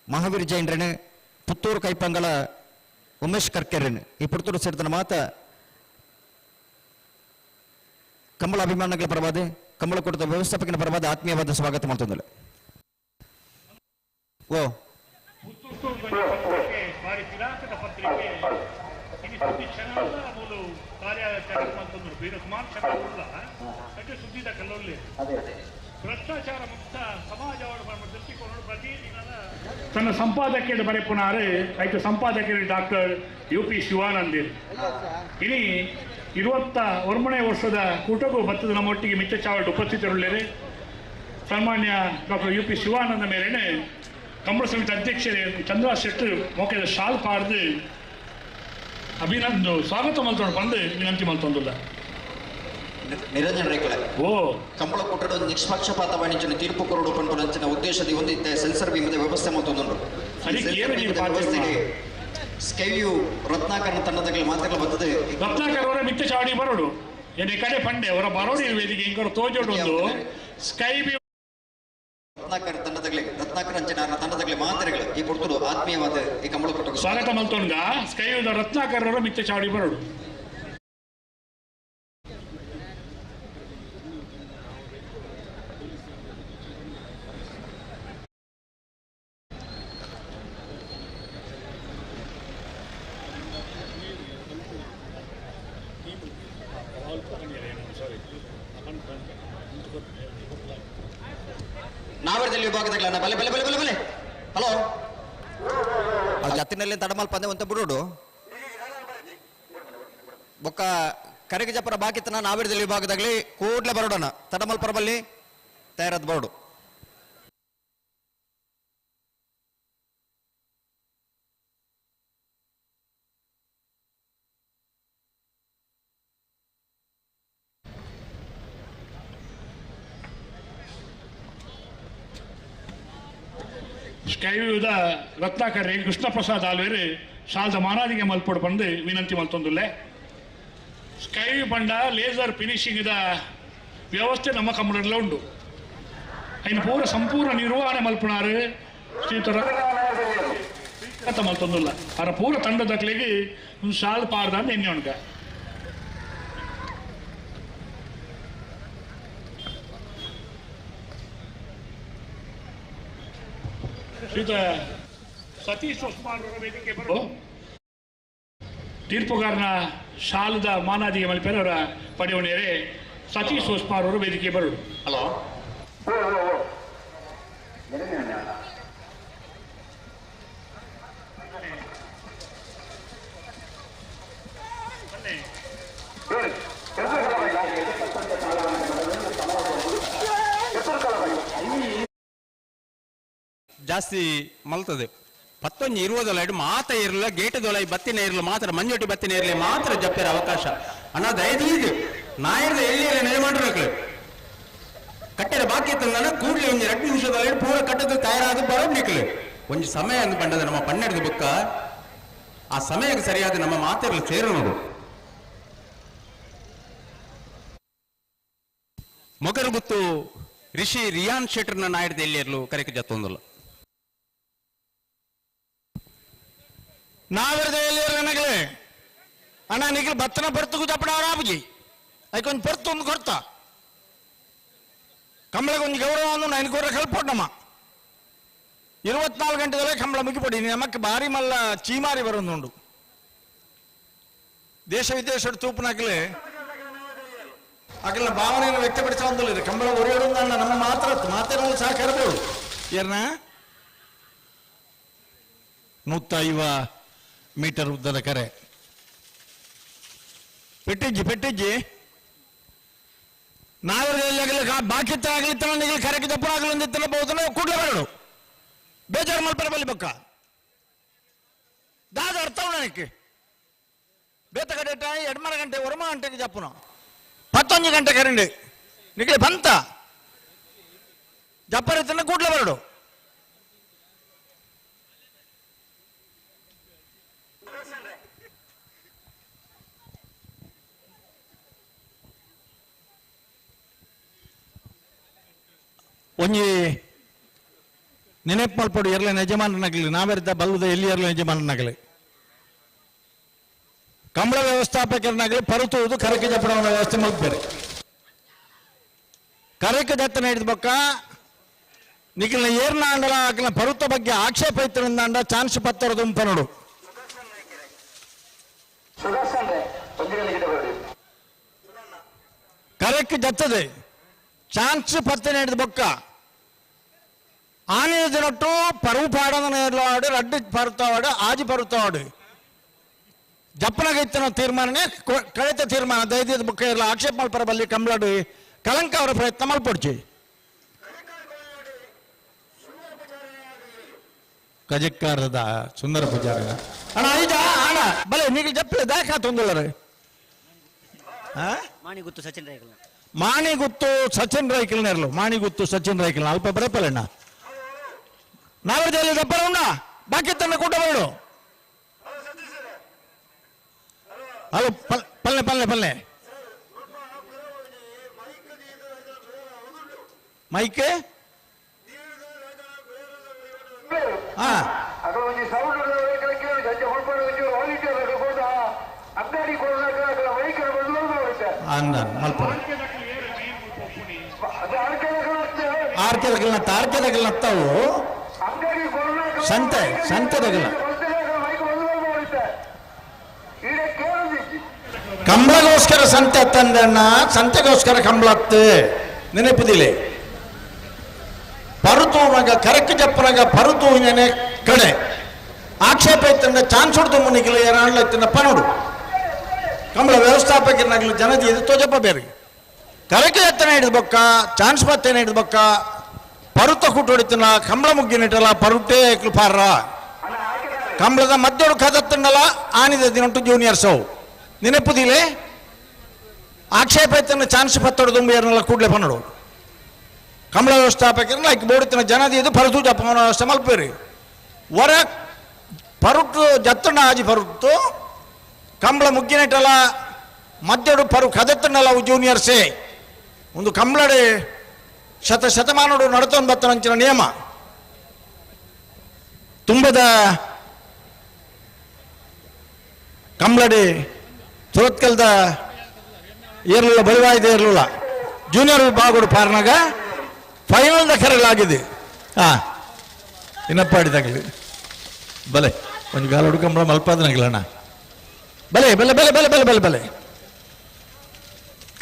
ಮಹಾವೀರ್ ಜೈನ್ರೇನು ಪುತ್ತೂರು ಕೈಪಂಗಳ ಉಮೇಶ್ ಕರ್ಕೆರೇನು ಈ ಪುತ್ತೂರು ಸೇರಿದ ಮಾತ ಕಂಬಳ ಅಭಿಮಾನಿಗಳ ಪರವಾದ ಕಂಬಳ ಕೂಟದ ವ್ಯವಸ್ಥಾಪಕನ ಪರವಾದ ಆತ್ಮೀಯವಾದ ಸ್ವಾಗತ ಮಾಡ್ತಂದಲ್ಲ. ಓ ಭ್ರಷ್ಟಾಚಾರ ಮುಕ್ತ ಸಮಾಜ ದೃಷ್ಟಿಕೋನ ಪ್ರತಿದಿನ ತನ್ನ ಸಂಪಾದಕಿಯನ್ನು ಬರೆಪುನಾರು ಐತ ಸಂಪಾದಕರು ಡಾಕ್ಟರ್ ಯು ಪಿ ಶಿವಾನಂದಿರ್. ಇನಿ 21ನೇ ವರ್ಷದ ಕೂಟಗೂ ಭತ್ತದ ನಮ್ಮೊಟ್ಟಿಗೆ ಮಿತ್ತ ಚಾವಟ್ ಉಪಸ್ಥಿತರುಳ್ಳೇರೆ ಸನ್ಮಾನ್ಯ ಡಾಕ್ಟರ್ ಯು ಪಿ ಶಿವಾನಂದ ಮೇರೆನೆ ಕಂಬಳ ಸಮಿತಿ ಅಧ್ಯಕ್ಷರೇ ಚಂದ್ರ ಶೆಟ್ಟರ್ ಮೋಕೆದ ಶಾಲ್ ಪಾಡ್ದು ಅಭಿನಂದು ಸ್ವಾಗತ ಮಲ್ತೊಂಡು ಬಂದು ವಿನಂತಿ ಮಲ್ತೊಂದುಲ್ಲ. ನಿರಂಜನ್ ರೇಖಲೆ ಓ ಕಂಬಳ ಕೂಟದ ನಿಷ್ಪಕ್ಷಪಾತ ವಾಣಿಜ್ಯ ತೀರ್ಪು ಕೊರಡು ಪನ್ಪುನಂಚಿನ ಉದ್ದೇಶದ ಒಂದಿತ್ತೆ ಸೆನ್ಸರ್ ಬಿಂಬದ ವ್ಯವಸ್ಥೆ ಮತ್ತೊಂದುಂಡು. ವ್ಯವಸ್ಥೆಗೆ ಸ್ಕೈವ್ಯೂ ರತ್ನಾಕರಣ ತಂಡದ ಮಾತುಗಳು ಬರ್ತದೆ. ರತ್ನಾಕರ್ ಅವರ ಮಿತ್ತ ಚಾವಡಿ ಬರೋಡು ಎನೆ ಕಡೆ ಪಂಡೆ ಅವರ ಬರೋಡಿ ವೇದಿಕೆ ಇಂಕರು ತೋಜೋಡು ಒಂದು ಸ್ಕೈ ವ್ಯೂ ರತ್ನಾಕರ್ ತಂಡದಗಲಿ ರತ್ನಾಕರ್ ಅಂಚಿನ ತಂಡದಗಲಿ ಮಾತ್ರೆಗಳು ಈ ಪುರ್ತುಡು ಆತ್ಮೀಯವಾದ ಈ ಕಂಬಳ ಕೂಟಕ್ಕೆ ಸ್ವಾಗತ ಮಲ್ತೊಂಡ ಸ್ಕೈ ವ್ಯೂ ರತ್ನಾಕರ್ ಅವರ ಮಿತ್ತ ಚಾವಡಿ ಬರೋಡು. ನಾವರದಲ್ಲಿ ವಿಭಾಗದಾಗಲ ಬಲೆ ಬಲೆ ಬಲೆ ಬಲೆ ಬಲೆ ಹಲೋ ಜತ್ತಿನಲ್ಲಿ ತಡಮಲ್ ಪಂದೆ ಅಂತ ಬಿಡೋಡು ಬೊಕ್ಕ ಕರಗಜಪುರ ಬಾಕಿತನ ನಾವಿರದಲ್ಲಿ ವಿಭಾಗದಾಗಲಿ ಕೂಡ್ಲೆ ಬರೋಡೋಣ ತಡಮಲ್ಪರ ಬಲ್ಲಿ ತಯಾರಾದ ಬರೋಡು. ಸ್ಕೈವ್ಯೂದ ರತ್ನಾಕರ್ ಕೃಷ್ಣಪ್ರಸಾದ್ ಆಲ್ವೇರು ಶಾಲದ ಮಾನಾದಿಗೆ ಮಲ್ಪೊಡು ಬಂದು ವಿನಂತಿ ಮಲ್ತೊಂದುಲ್ಲೆ. ಸ್ಕೈವ್ಯೂ ಬಂಡ ಲೇಸರ್ ಫಿನಿಶಿಂಗ್ದ ವ್ಯವಸ್ಥೆ ನಮ್ಮ ಕಂಬಳದಲ್ಲೇ ಉಂಟು. ಐನ ಪೂರ ಸಂಪೂರ್ಣ ನಿರ್ವಹಣೆ ಮಲ್ಪುನಾರು ಶ್ರೀಯುತ ಮಲ್ತೊಂದುಲ್ಲ ಅರ ಪೂರ ತಂಡದಕ್ಲೆಗ್ ಒಂದು ಶಾಲ್ ಪಾರ್ದ ಅಂತ ಎಣ್ಣೆ ಉಂಟ. ಶ್ರೀಯುತ ಸತೀಶ್ ಉಸ್ಮಾನ್ ವೇದಿಕೆ ಬರೋ ತೀರ್ಪುಗಾರನ ಶಾಲದ ಮಾನಾದಿಗೆ ಮಲ್ಪೆರ ಅವರ ಪಡೆಯವನೇರೆ ಸತೀಶ್ ಉಸ್ಮಾನ್ ಅವರು ವೇದಿಕೆ ಬರೋಡು. ಹಲೋ ಜಾಸ್ತಿ ಮಲ್ತದೆ ಪತ್ತೊಂಜಿ ಇರುವುದೊಲ ಮಾತ ಇರಲ್ಲ ಗೇಟದೊಲ ಬತ್ತಿನ ಇರಲು ಮಾತ್ರ ಮಂಜೊಟ್ಟಿ ಬತ್ತಿನ ಇರಲಿ ಮಾತ್ರ ಜಪ್ಪೆರ ಅವಕಾಶ ಅಣ್ಣ ದಯದೀದು ನಾಯರ್ದ ಎಲ್ಲಿ ನೆಲೆ ಕಟ್ಟೆದ ಬಾಕಿ ತಂದಾನ ಕೂಡಲೇ ಒಂಜಿ 2 ನಿಮಿಷದಲ್ಲಿ ಪೂರ ಕಟ್ಟದ ತಯಾರಾದ ಬರೋ ನಿಕ್ಲು ಒಂಜಿ ಸಮಯ ಅಂದು ಬಂಡದ ನಮ್ಮ ಪನ್ನೆರಡು ಬುಕ್ಕ ಆ ಸಮಯಕ್ಕೆ ಸರಿಯಾದ ನಮ್ಮ ಮಾತಿರಲು ಸೇರೋದು. ಮೊಗರು ಗುತ್ತು ರಿಷಿ ರಿಯಾನ್ ಶೆಟ್ಟರ್ನ ನಾಯರ್ದ ಎಲ್ಲಿರಲು ಕರೆಕ್ ಜತ್ತೊಂದಲ್ಲ. ನಾವಿರದ ಎಲ್ಲಿರನಗಲೇ ಅಣ್ಣ ನಿಖಿಲ್ ಬತ್ತನ ಪೊರ್ತುಗು ಚಪ್ಪಡ ಆಪುಜಿ ಐಕೊಂದು ಪೊರ್ತು ಒಂದು ಕೊರ್ತ ಕಂಬಳಕ್ಕೆ ಒಂದು ಗೌರವ ಒಂದು ನೈನ್ ಕೋರ ಕಲ್ಪೊಟ್ಟಮ್ಮ 24 ಗಂಟೆದಲ್ಲೇ ಕಂಬಳ ಮುಗಿಪೊಡಿ ನಮಕ್ ಬಾರಿ ಮಲ್ಲ ಚೀಮಾರಿ ಬರೋದುಂಡು ದೇಶ ವಿದೇಶ ತೂಪುನಕಲೆ ಅಕಲ ಭಾವನೆಯನ್ನು ವ್ಯಕ್ತಪಡಿಸುವಂತಿಲ್ಲ ಕಂಬಳ ಒರೆಯೋಡು ನಮ್ಮ ಮಾತ್ರ ಮಾತೇನ ಸಹಕಾರ ಏರ್ನ 150 ಮೀಟರ್ ಉದ್ದದ ಕರೆ ಪೆಟ್ಟಿಜ್ಜಿ ಪೆಟ್ಟಿಜ್ಜಿ ನಾವಲ್ಲಿ ಬಾಕಿ ಆಗಲಿ ಕರೆಗೆ ದಪ್ಪ ಆಗಲಿ ಬಹುದು ಕೂಡಲೇ ಬರಡು ಬೇಜಾರು ಮಲ್ಪರ ಬಲಿ ಬಕ್ಕ ದಾದ ಅರ್ಥ ನನಗೆ ಬೇತ ಕಡೆ ಎಡ್ಮರ ಗಂಟೆ ಒರ್ಮ ಗಂಟೆಗೆ ಜಪ್ಪುನ 11 ಗಂಟೆ ಕರೆಂಡು ನಿಖಿಲ್ ಬಂತ ಜಪ್ಪರ ಕೂಡಲೇ ಬರಡು. ಒಂಜಿ ನೆನೆಪು ಮಲ್ಪೊಡು ಎರ್ಲೆ ಯಜಮಾನನಾಗಲಿ ನಾವೆರ್ದ ಬಲ್ಲದ ಎಲ್ಲಿ ಎರ್ಲೆ ಯಜಮಾನನಾಗಲಿ ಕಂಬಳ ವ್ಯವಸ್ಥಾಪಕರನಾಗಲಿ ಪರುತುವುದು ಕರಕೆ ಜಪ್ಪಡವನ ವ್ಯವಸ್ಥೆ ಮಲ್ಪೇರೆ ಕರಕೆ ಜತ್ತನ ಹಿಡಿದ ಬೊಕ್ಕ ನಿಖಿಲ್ನ ಏರ್ನ ಅಂಡಲ ಆಕಲ ಪರುತ ಬಗ್ಗೆ ಆಕ್ಷೇಪ ಇತ್ತಿನಿಂದ ಚಾನ್ಸ್ ಪತ್ತರ ದುಂಪನೋಡು. ಕರಕ್ಕೆ ಜತ್ತದೆ ಚಾನ್ಸ್ ಪತ್ತನ ಹಿಡಿದ ಬೊಕ್ಕ ಆನೆ ದಿನಟ್ಟು ಪರುವು ಪಾಡದ ನೇರ್ಲಾಡು ರಡ್ಡು ಪರುತಾವಾಡು ಆಜಿ ಪರುತಾವಾಡು ಜಪ್ಪನಗೈತನ ತೀರ್ಮಾನನೇ ಕಳೆತ ತೀರ್ಮಾನ ದೈದ್ಯದ ಬುಕ್ಕ ಇರಲ್ಲ ಆಕ್ಷೇಪ ಮಲ್ಪರ ಬಲ್ಲಿ ಕಂಬಳಡು ಕಳಂಕ ಅವರ ಪ್ರಯತ್ನ ಮಲ್ಪೊಡ್ಚಿ. ಕಜಕ್ಕಾರದ ಸುಂದರ ಪೂಜಾರಿ ಅಣ್ಣ ಐದ ಅಣ್ಣ ಬಲೆ ನೀವು ಜಪ್ಪಲೆ ದಾಖಾ ತೊಂದಲ್ಲರೆ ಮಾಣಿಗುತ್ತು ಸಚಿನ್ ರೈಕಲ್ ಮಾಣಿಗುತ್ತು ಸಚಿನ್ ರೈಕಲ್ ನೆರಳು ಮಾಣಿಗುತ್ತು ಸಚಿನ್ ರೈಕಲ್ ಅಲ್ಪ ಬರಪಲ್ಲಣ್ಣ ನಾವರ್ಜಲ್ಲಿ ದಪ್ಪರ ಉಂಡ ಬಾಕಿ ತನ್ನ ಕೂಟ ಬರಡು. ಹಲೋ ಪಲ್ಲೆ ಪಲ್ಲೆ ಪಲ್ಲೆ ಮೈಕ್ ಹಾ ಆರ್ಕೆದಗಲ್ನತ್ತಾವು ಸಂತೆ ಸಂತೆದಗಲ ಕಂಬಳಗೋಸ್ಕರ ಸಂತೆ ಅತ್ತಂದಣ್ಣ ಸಂತೆಗೋಸ್ಕರ ಕಂಬಳ ಅತ್ತು ನೆನಪುದಿಲ್ಲ ಪರುತೂನಗ ಕರಕ್ ಜಪ್ಪನಗ ಪರುತೂನೇ ಕಡೆ ಆಕ್ಷೇಪ ಇತ್ತಂಡ ಚಾನ್ಸ್ ಹೊಡ್ದು ಮುನಿಗಿಲ್ಲ ಏನಾಡ್ಲ ಇತ್ತಂಡ ಪನೋಡು ಕಂಬಳ ವ್ಯವಸ್ಥಾಪಕರನಾಗಲಿ ಜನದಿ ಇದು ತೋಜಪ್ಪ ಬೇರೆ ಕರಕೆ ಎತ್ತನ ಹಿಡಿದು ಬೊಕ್ಕ ಚಾನ್ಸ್ ಬತ್ತೇನೆ ಹಿಡಿದು ಬೊಕ್ಕ ಪರುತ ಕೂಟ ಹೊಡಿತನ ಕಂಬಳ ಮುಗ್ಗಿನಿಟ್ಟಲ್ಲ ಪರುಟೇ ಪಾರ್ರ ಕಂಬಳದ ಮದ್ದೋಡು ಕದತ್ತಂಡಲ್ಲ ಆನಿದ ದಿನಂಟು ಜೂನಿಯರ್ಸ್ ಅವು ನೆನಪುದಿಲೆ ಆಕ್ಷೇಪ ಇತ್ತನ ಚಾನ್ಸ್ ಪತ್ತೊಡು ದುಂಬಿ ಏರ್ನಲ್ಲ ಕೂಡಲೇ ಪನ್ನಡು ಕಂಬಳ ವ್ಯವಸ್ಥಾಪಕರನ್ನ ಐಕ್ ಬೋಡಿತನ ಜನದಿ ಇದು ಪರುತು ಜಪ್ಪನ ವ್ಯವಸ್ಥೆ ಮಲ್ಪೇರಿ ವರ ಪರುಟು ಜತ್ತಣ್ಣ ಆಜಿ ಪರುಟು ಕಂಬಳ ಮುಗ್ಗಿನಿಟ್ಟಲ್ಲ ಮದ್ದೋಡು ಪರು ಕದತ್ತಂಡಲ್ಲ ಅವು ಜೂನಿಯರ್ಸೇ ಒಂದು ಕಂಬಳಡೆ ಶತ ಶತಮಾನಡು ನಡತೊಂಬತ್ತರಂಚಿನ ನಿಯಮ ತುಂಬದ ಕಂಬ್ಳಡಿ ಸುರತ್ಕಲ್ದ ಏರ್ಲುಲ್ಲ ಬಳಿವಾಯ್ದ ಏರ್ಲುಲ್ಲ ಜೂನಿಯರ್ ವಿಭಾಗಡು ಪಾರ್ನಾಗ ಫೈನಲ್ದ ಕರೆಗಳಾಗಿದೆ. ಹಾಂ ಇನ್ನಪ್ಪಾಡಿದಾಗಲಿ ಬಲೆ ಒಂದು ಗಾಲಡು ಕಂಬಳ ಮಲ್ಪಾದನಾಗಲಣ್ಣ ಬಲೆ ಬಲೆ ಬಲೆ ಬಲೆ ಬಲೆ ಬಲೆ ಬಲೆ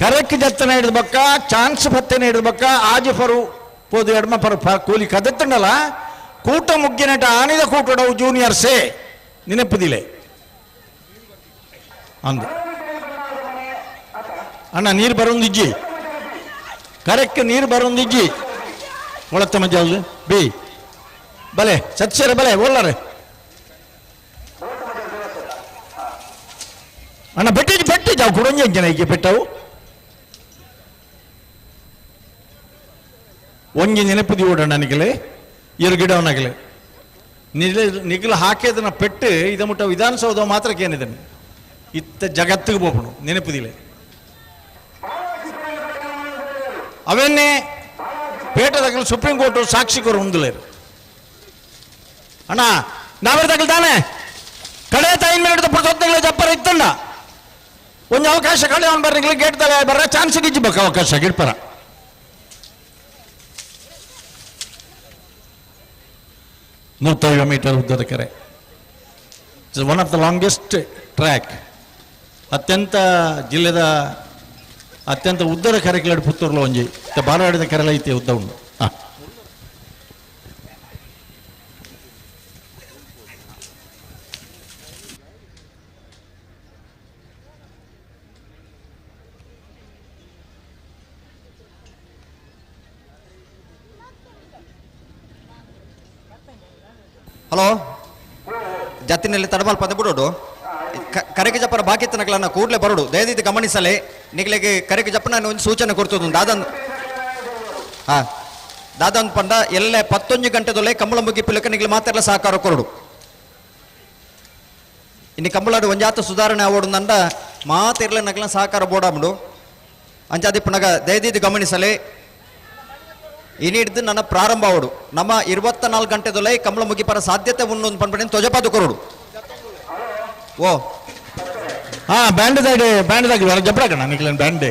ಕರೆಕ್ಟ್ ಜತ್ತನ ಹಿಡಿದ ಬಕ್ಕ ಚಾನ್ಸ್ ಪತ್ತೆನ ಹಿಡಿದ ಬಕ್ಕ ಆಜಿ ಫರು ಪೋದು ಎಡ್ಮ ಪರು ಕೂಲಿ ಕದತ್ತಂಡಲ್ಲ ಕೂಟ ಮುಗ್ಗಿನಟ ಆನಿದ ಕೂಟಡವು ಜೂನಿಯರ್ಸೇ ನೆನಪದಿಲೆ ಅಂದ ಅಣ್ಣ ನೀರು ಬರೋಂದಿಜ್ಜಿ ಕರೆಕ್ಟ್ ನೀರು ಬರೋಂದಿಜ್ಜಿ ಕೊಳತ್ತ ಮಜ್ಜಾವ್ದು ಬಿ ಬಲೆ ಸತ್ಯರ ಬಲೆ ಓಲ್ಲರೆ ಅಣ್ಣ ಬೆಟ್ಟಿದ್ದು ಬೆಟ್ಟಿದ್ದಾವು ಕುಡಂಜಿ ಜನ ಈಗ ಬೆಟ್ಟವು ಒಂಜಿ ನೆನಪುದಿ ಓಡಣ್ಣ ನಿಗಲೆ ಇರು ಗಿಡವನಾಗಲೆ ನಿಲೆ ನಿಗಲು ಹಾಕಿದನ್ನ ಪೆಟ್ಟು ಇದ ಮುಟ್ಟ ವಿಧಾನಸೌಧ ಮಾತ್ರಕ್ಕೆ ಏನಿದ್ದಾನೆ ಇತ್ತ ಜಗತ್ತಿಗೆ ಬೋಪಣು ನೆನಪುದಿಲೆ ಅವನ್ನೇ ಪೇಟದಾಗಲು ಸುಪ್ರೀಂ ಕೋರ್ಟ್ ಸಾಕ್ಷಿ ಕೊರು ಹೊಂದಲೇರು ಅಣ್ಣ ನಾವೆಲ್ಲ ತಾನೆ ಕಡೆ ತಾಯಿನ ಮೇಲೆ ಪುರ್ತೊತ್ತಗಳ ಜಪ್ಪರ ಇತ್ತಣ್ಣ ಒಂದು ಅವಕಾಶ ಕಡೆ ಅವನು ಬರ್ರಿ ಗೇಟ್ ತಲೆ ಬರ್ರ ಚಾನ್ಸ್ ಗಿಜ್ಬೇಕು ಅವಕಾಶ ಗಿಡ್ಪರ 150 ಮೀಟರ್ ಉದ್ದದ ಕೆರೆ. It's one of the longest track. ಅತ್ಯಂತ ಜಿಲ್ಲೆದ ಅತ್ಯಂತ ಉದ್ದದ ಕೆರೆಗಳ ಪುತ್ತೂರ್ಲ ಒಂಜಿ ಬಾರಾಡಿದ ಕೆರೆಲ ಐತೆ ಉದ್ದ ಉಂಡು. ಹಾಂ ಹಲೋ ಜತ್ತಿನಲ್ಲಿ ತಡಬಾಲ್ ಪದ ಬಿಡೋಡು ಕರೆಗೆ ಜಪ್ಪನ ಬಾಕಿ ತನಕಲನ್ನ ಕೂಡಲೇ ಬರೋಡು ದಯದಿದ್ದು ಗಮನಿಸಲೇ ನಿಗಲಿಗೆ ಕರೆಗೆ ಜಪ್ಪನ ಒಂದು ಸೂಚನೆ ಕೊಡ್ತದ ದಾದನ್ ಹಾ ದಾದನ್ ಪಂಡ ಎಲ್ಲ 11 ಗಂಟೆದೊಲೆ ಕಂಬಳ ಮುಗಿಪಿಲಕ ನಿಗಲಿ ಮಾತೆಲ್ಲ ಸಹಕಾರ ಕೊರಡು ಇನ್ನು ಕಂಬಳಾಡು ಒಂಜಾತ ಸುಧಾರಣೆ ಆವೋಡು ನಂಡ ಮಾತಿರ್ಲ ನಗಲ ಸಹಕಾರ ಬೋಡಾಮಡು ಅಂಚಾದಿಪ್ಪನಗ ದಯದಿದ್ದು ಗಮನಿಸಲೇ ಇನಿಡ್ದು ನನ್ನ ಪ್ರಾರಂಭ ಅವಡು ನಮ್ಮ 24 ಗಂಟೆದೊಲೆ ಕಂಬಳ ಮುಗಿಪರ ಸಾಧ್ಯತೆ ಉಂಡು ಪನ್ಪಣೆ ತೊಜಪಾದು ಕೊರಡು. ಓ ಹಾ ಬ್ಯಾಂಡ್ ದಾಡಿ ಬ್ಯಾಂಡ್ ದಾಗಿ ವರ ಜಬ್ರಾಕಣ ನಿಕ್ಲನ್ ಬ್ಯಾಂಡ್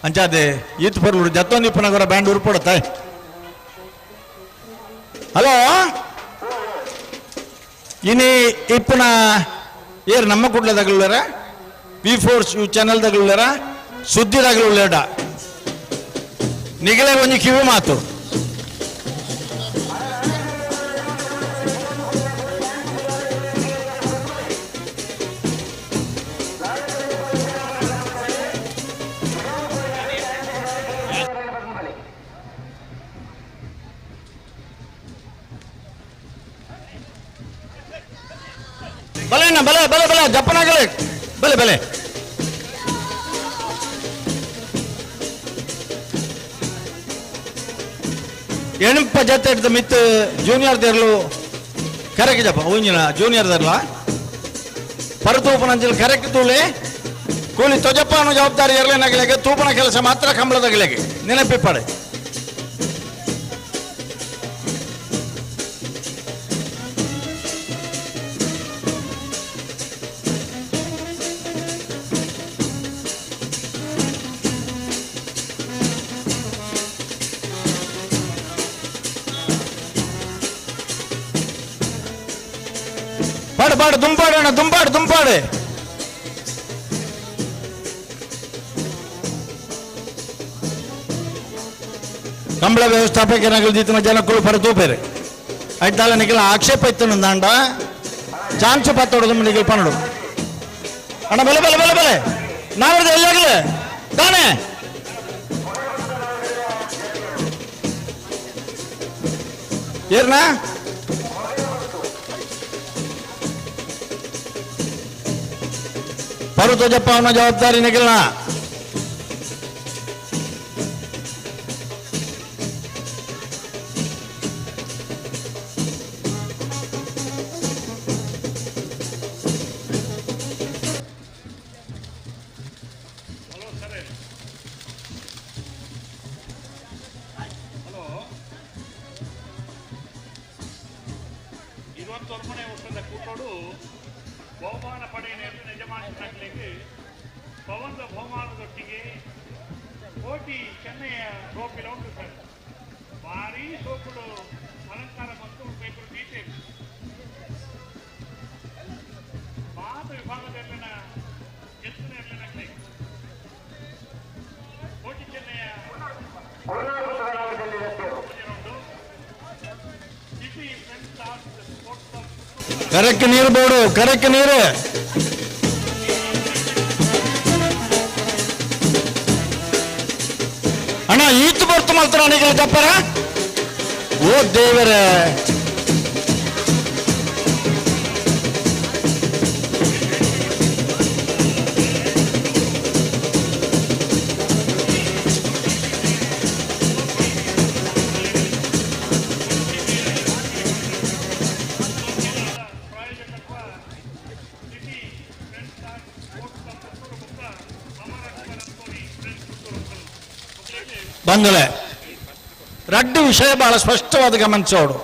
ಅಂಚಾದೆ ಈತ್ ಪರ್ಲು ಜತ್ತೊಂದು ಇಪ್ಪನಗರ ಬ್ಯಾಂಡ್ ಉರ್ಪೊಡತ್ತ. ಹಲೋ ಇನಿ ಇಪ್ಪನ ಏರ್ ನಮ್ಮ ಕೂಡಲೇ ತಗಲುಳ್ಳಾರ ವಿ4 you channel ತಗಲುಳ್ಳಾರ ಸುದ್ದಿ ತಗಲುಳ್ಳೇಡ ನಿಗಲೇ ಒಂಜಿ ಕಿವಿ ಮಾತು. ಬಲೆ ಅಣ್ಣ, ಬಲೆ ಬಲೆ ಬಲೆ ಜಪ್ಪನಾಗಲೇ ಬಲೆ ಬಲೆ ಎಣುಪ ಜೊತೆ ಹಿಡ್ದ ಮಿತ್ ಜೂನಿಯರ್ ದೇರ್ಲು ಕರೆಕ್ ಜಪ್ಪ ಊಂಜಿನ ಜೂನಿಯರ್ ದೇರ್ಲ ಪರತೂಪನ ಕರೆಕ್ ತೂಲೆ ಕೂಲಿ ತೊಜಪ್ಪ ಅನ್ನೋ ಜವಾಬ್ದಾರಿ ಇರಲೇನಾಗಲಿಕ್ಕೆ ತೂಪನ ಕೆಲಸ ಮಾತ್ರ ಕಂಬಳದಾಗಲಿಕ್ಕೆ ನೆನಪಿಪ್ಪಾಡೆ. ಪಾಡು ಪಾಡು ದುಂಪಾಡು ಅಣ್ಣ ದುಂಪಾಡು ದುಂಪಾಡು. ಕಂಬಳ ವ್ಯವಸ್ಥಾಪಕರಾಗಲು ಜನಕ್ಕಳು ಪರತೂಪೇರು ಐತಾಳ ನಿಖಿಲ ಆಕ್ಷೇಪ ಇತ್ತು ನಂದಾಂಡ ಚಾನ್ಸ್ ಪತ್ತೊಡದು ನಿಖಿಲ್ ಪನ್ನಡು ಅಣ್ಣ ಬಲೆ ಬಲೆ ಬಲೆ ಬಲೆ ನಾವಿದ ಎಲ್ಲಾಗಲೇ ತಾನೇ ಏರ್ನಾ ಪರುತೋಜಪ್ಪ ಅವನ ಜವಾಬ್ದಾರಿ ನಿಖಿಲ್ನ. 29ನೇ ವರ್ಷದ ಕೂಟೋಡು ಬಹುಮಾನ ಪಡೆಯಲು ಯಜಮಾನರಿಗೆ ಪವನದ ಬಹುಮಾನದೊಟ್ಟಿಗೆ ಕೋಟಿ ಚೆನ್ನೈಯ ರೋಪಿಲ ಉಂಟು ಸರ್. ಭಾರೀ ಸೋಕುಡು ಅಲಂಕಾರ ಮತ್ತು ಪೇಪರ್ ದೀತೆ ಮಾತ ವಿಭಾಗದಲ್ಲಿನ ಗೆಲ್ತನೆಯಲ್ಲಿನ ಕೋಟಿ ಚೆನ್ನೈಯ ಕರೆಕ್ಟ್ ನೀರು ಬೋಡು, ಕರೆಕ್ಟ್ ನೀರು. ಅಣ್ಣ ಈತು ಬರ್ತು ಮಲ್ತಾರ ತಪ್ಪರ. ಓ ದೇವರೇ, ಬಂದಲೆ ರಡ್ಡು ವಿಷಯ ಬಹಳ ಸ್ಪಷ್ಟವಾದ ಗಮನಿಸೋಡು.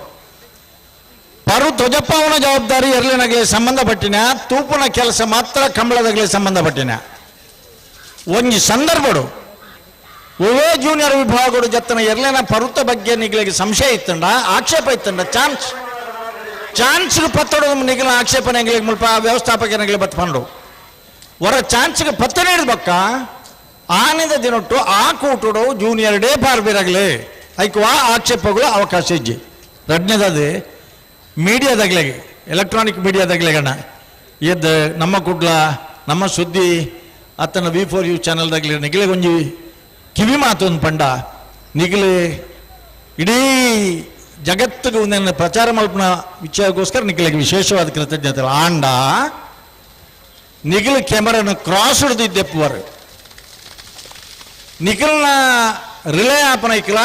ಪರು ಧ್ವಜಪ್ಪವನ ಜವಾಬ್ದಾರಿ ಎರ್ಲಿನಗಲಿ ಸಂಬಂಧಪಟ್ಟಿನ, ತೂಪುನ ಕೆಲಸ ಮಾತ್ರ ಕಂಬಳದಾಗಲಿ ಸಂಬಂಧಪಟ್ಟಿನ. ಒಂಜಿ ಸಂದರ್ಭಡು ಒವೇ ಜೂನಿಯರ್ ವಿಭಾಗಡು ಜತ್ತನ ಎರ್ಲಿನ ಪರುತ ಬಗ್ಗೆ ನಿಗಲಿಗೆ ಸಂಶಯ ಇತ್ತಂಡ, ಆಕ್ಷೇಪ ಇತ್ತಂಡ, ಚಾನ್ಸ್ ಚಾನ್ಸ್ಗೆ ಪತ್ತಡು ನಿಗಲ ಆಕ್ಷೇಪಣೆ ಎಂಗ್ಲಿಗೆ ಮುಲ್ಪ ವ್ಯವಸ್ಥಾಪಕನಿಗೆ ಬತ್ಪಂಡು ಹೊರ ಚಾನ್ಸ್ಗೆ ಪತ್ತ ನೀಡಿದ ಆನೆದ ದಿನೊಟ್ಟು ಆ ಕೂಟುಡು ಜೂನಿಯರ್ ಡೇ ಪಾರ್ಬಿರಾಗಲಿ ಐಕು ಆ ಆಕ್ಷೇಪಗಳು ಅವಕಾಶ ಇಜ್ಜಿ. ಎರಡನೇದಾದ ಮೀಡಿಯಾದಾಗ್ಲಿಗೆ, ಎಲೆಕ್ಟ್ರಾನಿಕ್ ಮೀಡಿಯಾದಾಗ್ಲಿಗಣ್ಣ ಎದ್ದು ನಮ್ಮ ಕುಡ್ಲ ನಮ್ಮ ಸುದ್ದಿ ಅತ್ತನ ವಿ4 you ಚಾನಲ್ದಾಗ್ಲಿ ನಿಗಲಿಗೆ ಒಂಜಿ ಕಿವಿ ಮಾತು ಒಂದು ಪಂಡ ನಿಗಲಿ ಇಡೀ ಜಗತ್ತಿಗೆ ಒಂದನ್ನು ಪ್ರಚಾರ ಮಲ್ಪನ ವಿಚಾರಕ್ಕೋಸ್ಕರ ನಿಗಲಿಗೆ ವಿಶೇಷವಾದ ಕೃತಜ್ಞತೆ. ಆಂಡ ನಿಗಲು ಕ್ಯಾಮರಾನ ಕ್ರಾಸ್ ಹಿಡಿದಿದ್ದೆಪ್ಪುವರು ನಿಖಲ್ನ ರಿಲೇ ಆಪನೈಕ್ಲ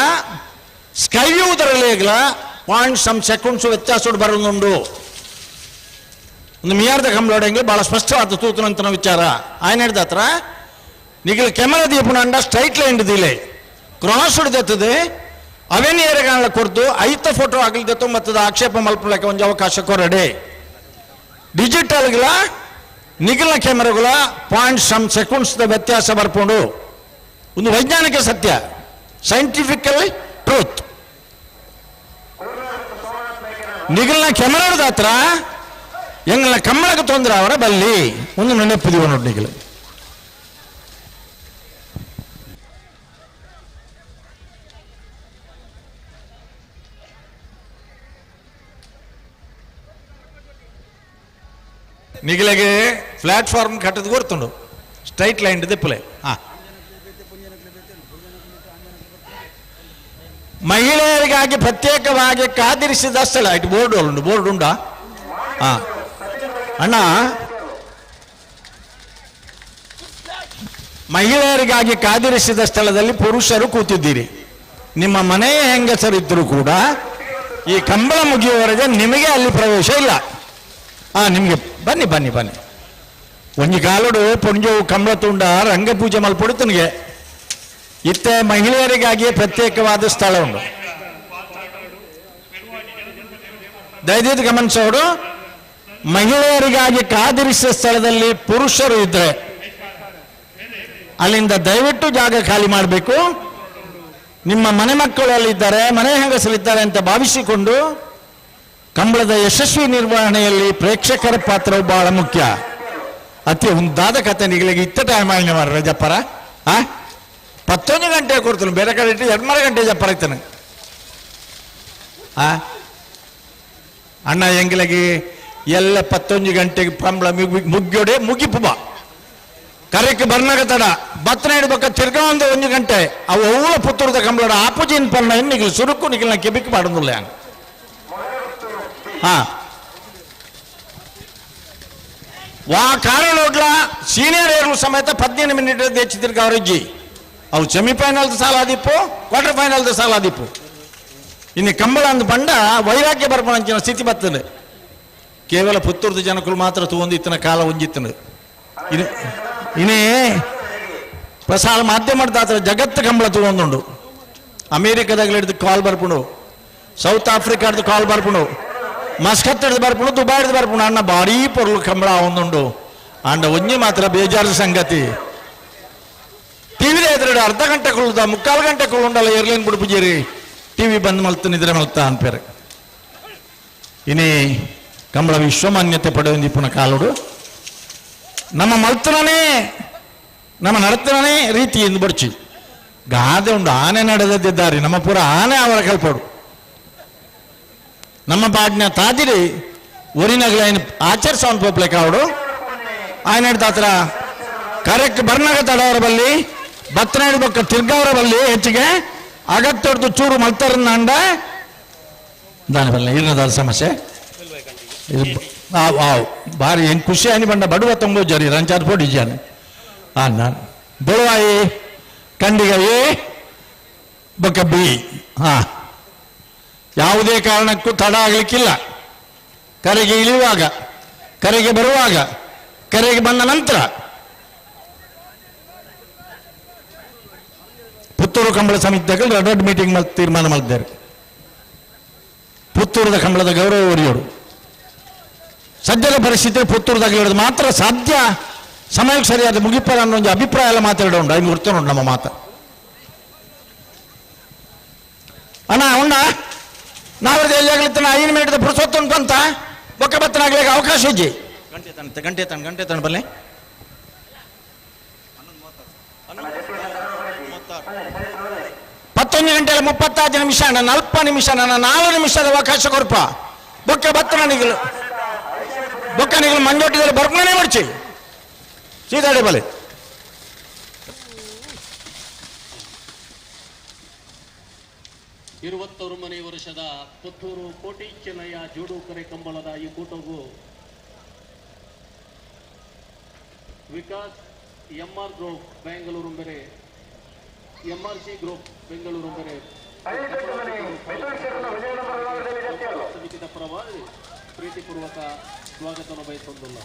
ಸ್ಕೈವ್ಯೂದ ರಿಲೇಗ್ಲ ಪಾಯಿಂಟ್ ಸಮ್ ಸೆಕೆಂಡ್ಸ್ ವ್ಯತ್ಯಾಸ ಬರೋದುಂಡು. ಒಂದು ಮಿಯಾರ್ದ ಕಂಬಳೋಡಂಗೆ ಭಾಳ ಸ್ಪಷ್ಟವಾದ ತೂತನಂತನ ವಿಚಾರ. ఆయన ಹಿಡ್ದ ಹತ್ರ ನಿಖಲ್ ಕೆಮರಾ ದೀಪನ ಸ್ಟ್ರೈಟ್ ಲೈನ್ ದಿಲೆ ಕ್ರಾಸ್ ಹಿಡ್ದತ್ತದೆ ಅವೇನು ಏರಗಾಲ ಕೊರ್ದು ಐತ ಫೋಟೋ ಆಗಲ್ದತ್ತು ಮತ್ತು ಆಕ್ಷೇಪ ಮಲ್ಪಲಕ್ಕೆ ಒಂದು ಅವಕಾಶ ಕೊರಡೆ. ಡಿಜಿಟಲ್ಗಳ ನಿಖಲ್ನ ಕ್ಯಾಮರಾಗಳ ಪಾಯಿಂಟ್ ಸಮ್ ಸೆಕೆಂಡ್ಸ್ ವ್ಯತ್ಯಾಸ ಬರ್ಕೊಂಡು ಒಂದು ವೈಜ್ಞಾನಿಕ ಸತ್ಯ, ಸೈಂಟಿಫಿಕಲಿ ಟ್ರೂತ್. ನಿಗಲ್ನ ಕೆಮರಾದ ಹತ್ರ ಎಂಗಲ್ನ ಕಮ್ಮಳಕ್ಕೆ ತೊಂದರೆ ಅವರ ಬಲ್ಲಿ ಒಂದು ನೆನಪಿದೀವ ನೋಡಿ ನಿಗಲು. ನಿಗಲಿಗೆ ಪ್ಲಾಟ್ಫಾರ್ಮ್ ಕಟ್ಟದ ಗೊತ್ತುಂಡು, ಸ್ಟ್ರೈಟ್ ಲೈನ್ ದಿಪ್ಪಲೆ. ಹಾ, ಮಹಿಳೆಯರಿಗಾಗಿ ಪ್ರತ್ಯೇಕವಾಗಿ ಕಾದಿರಿಸಿದ ಸ್ಥಳ ಇಟ್ಟು ಬೋರ್ಡ್ ಉಂಟು, ಬೋರ್ಡ್ ಉಂಟಾ? ಹಾ ಅಣ್ಣ, ಮಹಿಳೆಯರಿಗಾಗಿ ಕಾದಿರಿಸಿದ ಸ್ಥಳದಲ್ಲಿ ಪುರುಷರು ಕೂತಿದ್ದೀರಿ. ನಿಮ್ಮ ಮನೆಯ ಹೆಂಗಸರಿದ್ದರೂ ಕೂಡ ಈ ಕಂಬಳ ಮುಗಿಯುವವರೆಗೆ ನಿಮಗೆ ಅಲ್ಲಿ ಪ್ರವೇಶ ಇಲ್ಲ. ಹಾ, ನಿಮಗೆ ಬನ್ನಿ ಬನ್ನಿ ಬನ್ನಿ. ಒಂಜಿ ಕಾಲಡು ಪೊಂಜೋವು ಕಂಬಳ ತುಂಡ ರಂಗಪೂಜೆ ಮಲ್ಪೊಡು ತನಗೆ. ಇತ್ತೆ ಮಹಿಳೆಯರಿಗಾಗಿ ಪ್ರತ್ಯೇಕವಾದ ಸ್ಥಳ ಉಂಟು. ದಯವಿಟ್ಟು ಗಮನಿಸೋಡು, ಮಹಿಳೆಯರಿಗಾಗಿ ಕಾದಿರಿಸಿದ ಸ್ಥಳದಲ್ಲಿ ಪುರುಷರು ಇದ್ರೆ ಅಲ್ಲಿಂದ ದಯವಿಟ್ಟು ಜಾಗ ಖಾಲಿ ಮಾಡಬೇಕು. ನಿಮ್ಮ ಮನೆ ಮಕ್ಕಳು ಅಲ್ಲಿದ್ದಾರೆ, ಮನೆ ಹೆಂಗಸರಿದ್ದಾರೆ ಅಂತ ಭಾವಿಸಿಕೊಂಡು ಕಂಬಳದ ಯಶಸ್ವಿ ನಿರ್ವಹಣೆಯಲ್ಲಿ ಪ್ರೇಕ್ಷಕರ ಪಾತ್ರವು ಬಹಳ ಮುಖ್ಯ. ಅತಿ ಉಂದಾದ ಕತೆ ನಿಗಳಿಗೆ ಇತ್ತ ಟೈಮ್ ಆಯ್ನೆ ಮಾರ್ರೆ ಜಪ್ಪರ. ಆ 11 ಗಂಟೆ ಕೊಡ್ತಾನೆ, ಬೇರೆ ಕಡೆ ಇಟ್ಟು 2 ಗಂಟೆ ಜಪ್ಪರ ಆಯ್ತಾನೆ. ಆ ಅಣ್ಣ ಎಂಗ್ಲಗಿ ಎಲ್ಲ 11 ಗಂಟೆಗೆ ಕಂಬಳ ಮುಗ್ಯೋಡೆ ಮುಗಿಪು ಬಾ. ಕರೆಕ್ ಬರ್ನಾಗ ತಡ ಬತ್ತನ ಇಡ್ಬೇಕ ತಿರ್ಗಾ ಒಂದು 1 ಗಂಟೆ ಅವು ಅವ್ಳ ಪುತ್ತೂರದ ಕಂಬಳದ ಆಪೋಜಿನ್ ಪನ್ನ ನಿಗಲು ಸುರುಕು ನಿಗಲ್ನ ಕೆಬಿಕ್ ಮಾಡೋದಿಲ್ಲ. ಹಾ ವಾ ಕಾರಣ ಸೀನಿಯರ್ ಏರ್ಲು ಸಮೇತ 15 ಮಿನಿಟ್ ಹೆಚ್ಚು ತಿರ್ಗ ಅವರಜ್ಜಿ ಅವು ಸೆಮಿಫೈನಲ್ ಸಾಲಾದಿಪ್ಪು, ಕ್ವಾರ್ಟರ್ ಫೈನಲ್ ಸಾಲಾದಿಪ್ಪು. ಇನ್ನು ಕಂಬಳ ಅಂದ ಬಂಡ ವೈರಾಗ್ಯ ಬರ್ಪಣಂಚಿನ ಸ್ಥಿತಿ ಬರ್ತದೆ. ಕೇವಲ ಪುತ್ತೂರ್ದ ಜನಕರು ಮಾತ್ರ ತಗೊಂಡು ಕಾಲ ಒಂಜಿತ್ತನು. ಇನ್ನು ಇನ್ನೇ ಪ್ರಸಾರ ಮಾಧ್ಯಮದ ಜಗತ್ತು ಕಂಬಳ ತಗೊಂಡುಂಡು. ಅಮೇರಿಕದಾಗ ಹಿಡಿದು ಕಾಲ್ ಬರ್ಪುಂಡು, ಸೌತ್ ಆಫ್ರಿಕಾದ ಕಾಲ್ ಬರ್ಪುಂಡು. ಮಸ್ಕತ್ ಬರ್ಪುಂಡು, ದುಬಾಯ್ದು ಬರ್ಪುಂಡು. ಅಣ್ಣ ಭಾರೀ ಪೊರ್ಲು ಕಂಬಳ ಒಂದುಂಡು. ಅಂಡ ಒಂಜಿ ಮಾತ್ರ ಬೇಜಾರು ಸಂಗತಿ, ಟಿವಿ ಎದುರುಡು ಅರ್ಧ ಗಂಟೆ ಕುಳ್ಳುದ ಮುಕ್ಕಾಲು ಗಂಟೆ ಕುಳ್ಳುಂಡಲ್ಲ ಏರ್ಲೈನ್ ಬಿಡುಪುಜೇರಿ ಟಿವಿ ಬಂದ್ ಮಲ್ತು ನಿದ್ರೆ ಮಲ್ತ ಅನ್ಪೇರು. ಇನಿ ಕಂಬಳ ವಿಶ್ವಮಾನ್ಯತೆ ಪಡೆಯೊಂದಿಪ್ಪುನ ಕಾಲುಡು ನಮ್ಮ ಮಲ್ತನೇ ನಮ್ಮ ನಡತನೇ ರೀತಿ ಎಂದು ಬಡ್ಚಿ ಗಾದೆ ಉಂಡು. ಆನೆ ನಡೆದಿದ್ದಾರೆ ನಮ್ಮ ಪೂರ ಆನೆ ಅವರ ಕಲ್ಪಡು. ನಮ್ಮ ಪಾಡ್ನ ತಾದಿರಿ ಒರಿನಗಲ ಆಚರಿಸೋನ್ ಪೋಪ್ಲೆ ಕಾವಡು ఆయన ತಾತ್ರ ಕರೆಕ್ಟ್ ಬರ್ನಾಗ ತಡವರ ಬಲ್ಲಿ ಬತ್ತನಾಡಿ ಬೊಕ್ಕ ತಿರ್ಗಾವರ ಬಲ್ಲಿ ಹೆಚ್ಚಿಗೆ ಅಗತ್ಯದ್ದು ಚೂರು ಮಲ್ತಾರನ್ನ ದಾನಿ ಬಲ್ಲ ಇರ್ನದಾದ ಸಮಸ್ಯೆ ಇದು. ಆವ್ ಆವ್ ಭಾರಿ ಹೆಂಗೆ ಖುಷಿ ಆನಿ ಬಂಡ ಬಡುವ ತಂಬು ಜರಿ ರಂಚಾರ್ ಪೋಡಿ ಜಾನೆ ನಾನು ಬೊಳವಾಯಿ ಖಂಡಿಗ ಎ ಬೊಕ್ಕ ಬಿ. ಹಾ, ಯಾವುದೇ ಕಾರಣಕ್ಕೂ ತಡ ಆಗಲಿಕ್ಕಿಲ್ಲ. ಕರೆಗೆ ಇಳಿಯುವಾಗ, ಕರೆಗೆ ಬರುವಾಗ, ಕರೆಗೆ ಬಂದ ನಂತರ ಪುತ್ತೂರು ಕಂಬಳ ಸಮಿತಿಗಳು ದೊಡ್ಡ ಮೀಟಿಂಗ್ ತೀರ್ಮಾನ ಮಾಡಿದ್ದಾರೆ. ಪುತ್ತೂರದ ಕಂಬಳದ ಗೌರವ ಒರಿಯೋರು. ಸದ್ಯದ ಪರಿಸ್ಥಿತಿ ಪುತ್ತೂರದಾಗ ಮಾತ್ರ ಸಾಧ್ಯ. ಸಮಯಕ್ಕೆ ಸರಿಯಾದ ಮುಗಿಪರ ಅನ್ನೋ ಒಂದು ಅಭಿಪ್ರಾಯ ಎಲ್ಲ ಮಾತಾಡೋಣ ಐದು ಗುರ್ತು ನಮ್ಮ ಮಾತ. ಅಣ್ಣ ಉಂಡ ನಾವ್ರದ್ದು ಎಲ್ಲಿ ಆಗ್ಲಿತ್ತ 5 ಮಿನಿಟ್ ಪುರುಸೊತ್ತು ಉಂಟು ಅಂತ ಬೊಕ್ಕ ಬತ್ತನಾಗ್ಲಿಕ್ಕೆ ಅವಕಾಶ ಇಜ್ಜಿ. ಗಂಟೆ ತಣ್ಣ ಗಂಟೆ ತಣ್ಣ ಗಂಟೆ ತಣ್ಣ ಬಲ್ಲೆ 11 ಗಂಟೆ 35 ನಿಮಿಷ ಅಣ್ಣ 40 ನಿಮಿಷ ನನ್ನ 4 ನಿಮಿಷದ ಅವಕಾಶ ಕೊರಪ ಬೊಕ್ಕ ಬತ್ತ ನನಗಿಲ್ಲ ಬೊಕ್ಕ ನಿಗಲು ಮಂಜೊಟ್ಟಿದಲ್ಲಿ ಬರ್ಕೊಂಡೇ ಮಡ್ಚಿ ಸೀತಾಡಿ ಬಲೆ. 21ನೇ ವರ್ಷದ ಪುತ್ತೂರು ಕೋಟಿ ಚೆನ್ನಯ್ಯ ಜೋಡು ಕರೆ ಕಂಬಳದ ಈ ಕೂಟವು ವಿಕಾಸ್ ಎಂಆರ್ ಗ್ರೂಪ್ ಬೆಂಗಳೂರು ಬೇರೆ ಎಂಆರ್ಸಿ ಗ್ರೂಪ್ ಬೆಂಗಳೂರು ಬೇರೆ ಸಮಿತಿಯ ಪರವಾಗಿ ಪ್ರೀತಿಪೂರ್ವಕ ಸ್ವಾಗತವನ್ನು ಬಯಸೊಂದಿಲ್ಲ.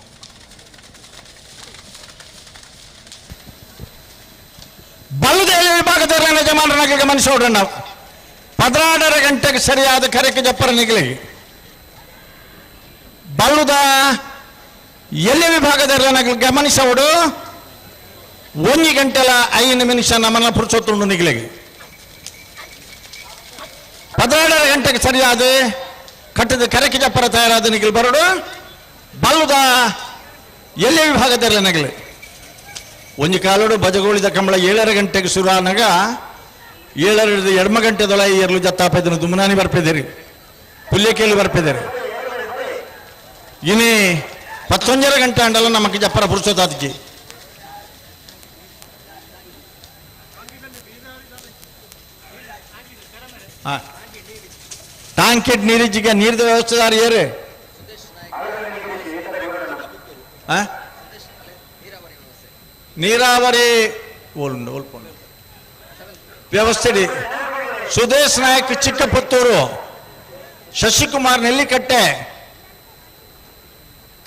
ಬಲ್ಲದ ವಿಭಾಗದ ಯಜಮಾನರನ್ನಾಗಿ ಗಮನಿಸೋಣ. ನಾವು 16.5 ಗಂಟೆಗೆ ಸರಿಯಾದ ಕರೆಕ್ಕೆ ಜಪ್ಪರ ನಿಗಲಿ ಬಲ್ಲುದ ಎಲ್ಲಿ ವಿಭಾಗದ ಗಮನಿಸೋಡು 1 ಗಂಟೆಲ 5 ನಿಮಿಷ ನಮ್ಮನ್ನ ಪುರುಷೋತ್ತುಂಡು ನಿಗಲಿಗೆ. 16.5 ಗಂಟೆಗೆ ಸರಿಯಾದ ಕಟ್ಟದ ಕರೆಕ್ಕೆ ಜಪ್ಪರ ತಯಾರಾದ ನಿಗಲಿ ಬರೋಡು ಬಲ್ಲುದ ಎಲ್ಲಿ ವಿಭಾಗದ ನಗಲಿ. ಒಂದು ಕಾಲೋಡು ಬಜಗೋಳಿದ ಕಂಬಳ 7.5 ಗಂಟೆಗೆ ಶುರು ಆನಾಗ 7 ಎಡ್ಮ ಗಂಟೆದೊಳ ಎರಲು ಜತ್ತಾಪೆದನು ದುಮ್ನಾನಿ ಬರ್ಪೆದಿರಿ ಪುಲ್ಯಕೇಳಿ ಬರ್ಪೆದಿರಿ. ಇನಿ 11.5 ಗಂಟೆ ಅಂಡಲ್ಲ ನಮಗೆ ಜಪ್ಪರ ಪುರುಷೋತ್ತಾದಿಜಿ. ಟಾಂಕೆಟ್ ನೀರಿಜ್ಜಿಗೆ ನೀರಿದ ವ್ಯವಸ್ಥೆದಾರ ಏರು ನೀರಾವರಿ ಓಲ್ಪುಂಡು ವ್ಯವಸ್ಥೆ. ಸುದೇಶ್ ನಾಯಕ್ ಚಿಕ್ಕಪುತ್ತೂರು, ಶಶಿಕುಮಾರ್ ನೆಲ್ಲಿಕಟ್ಟೆ.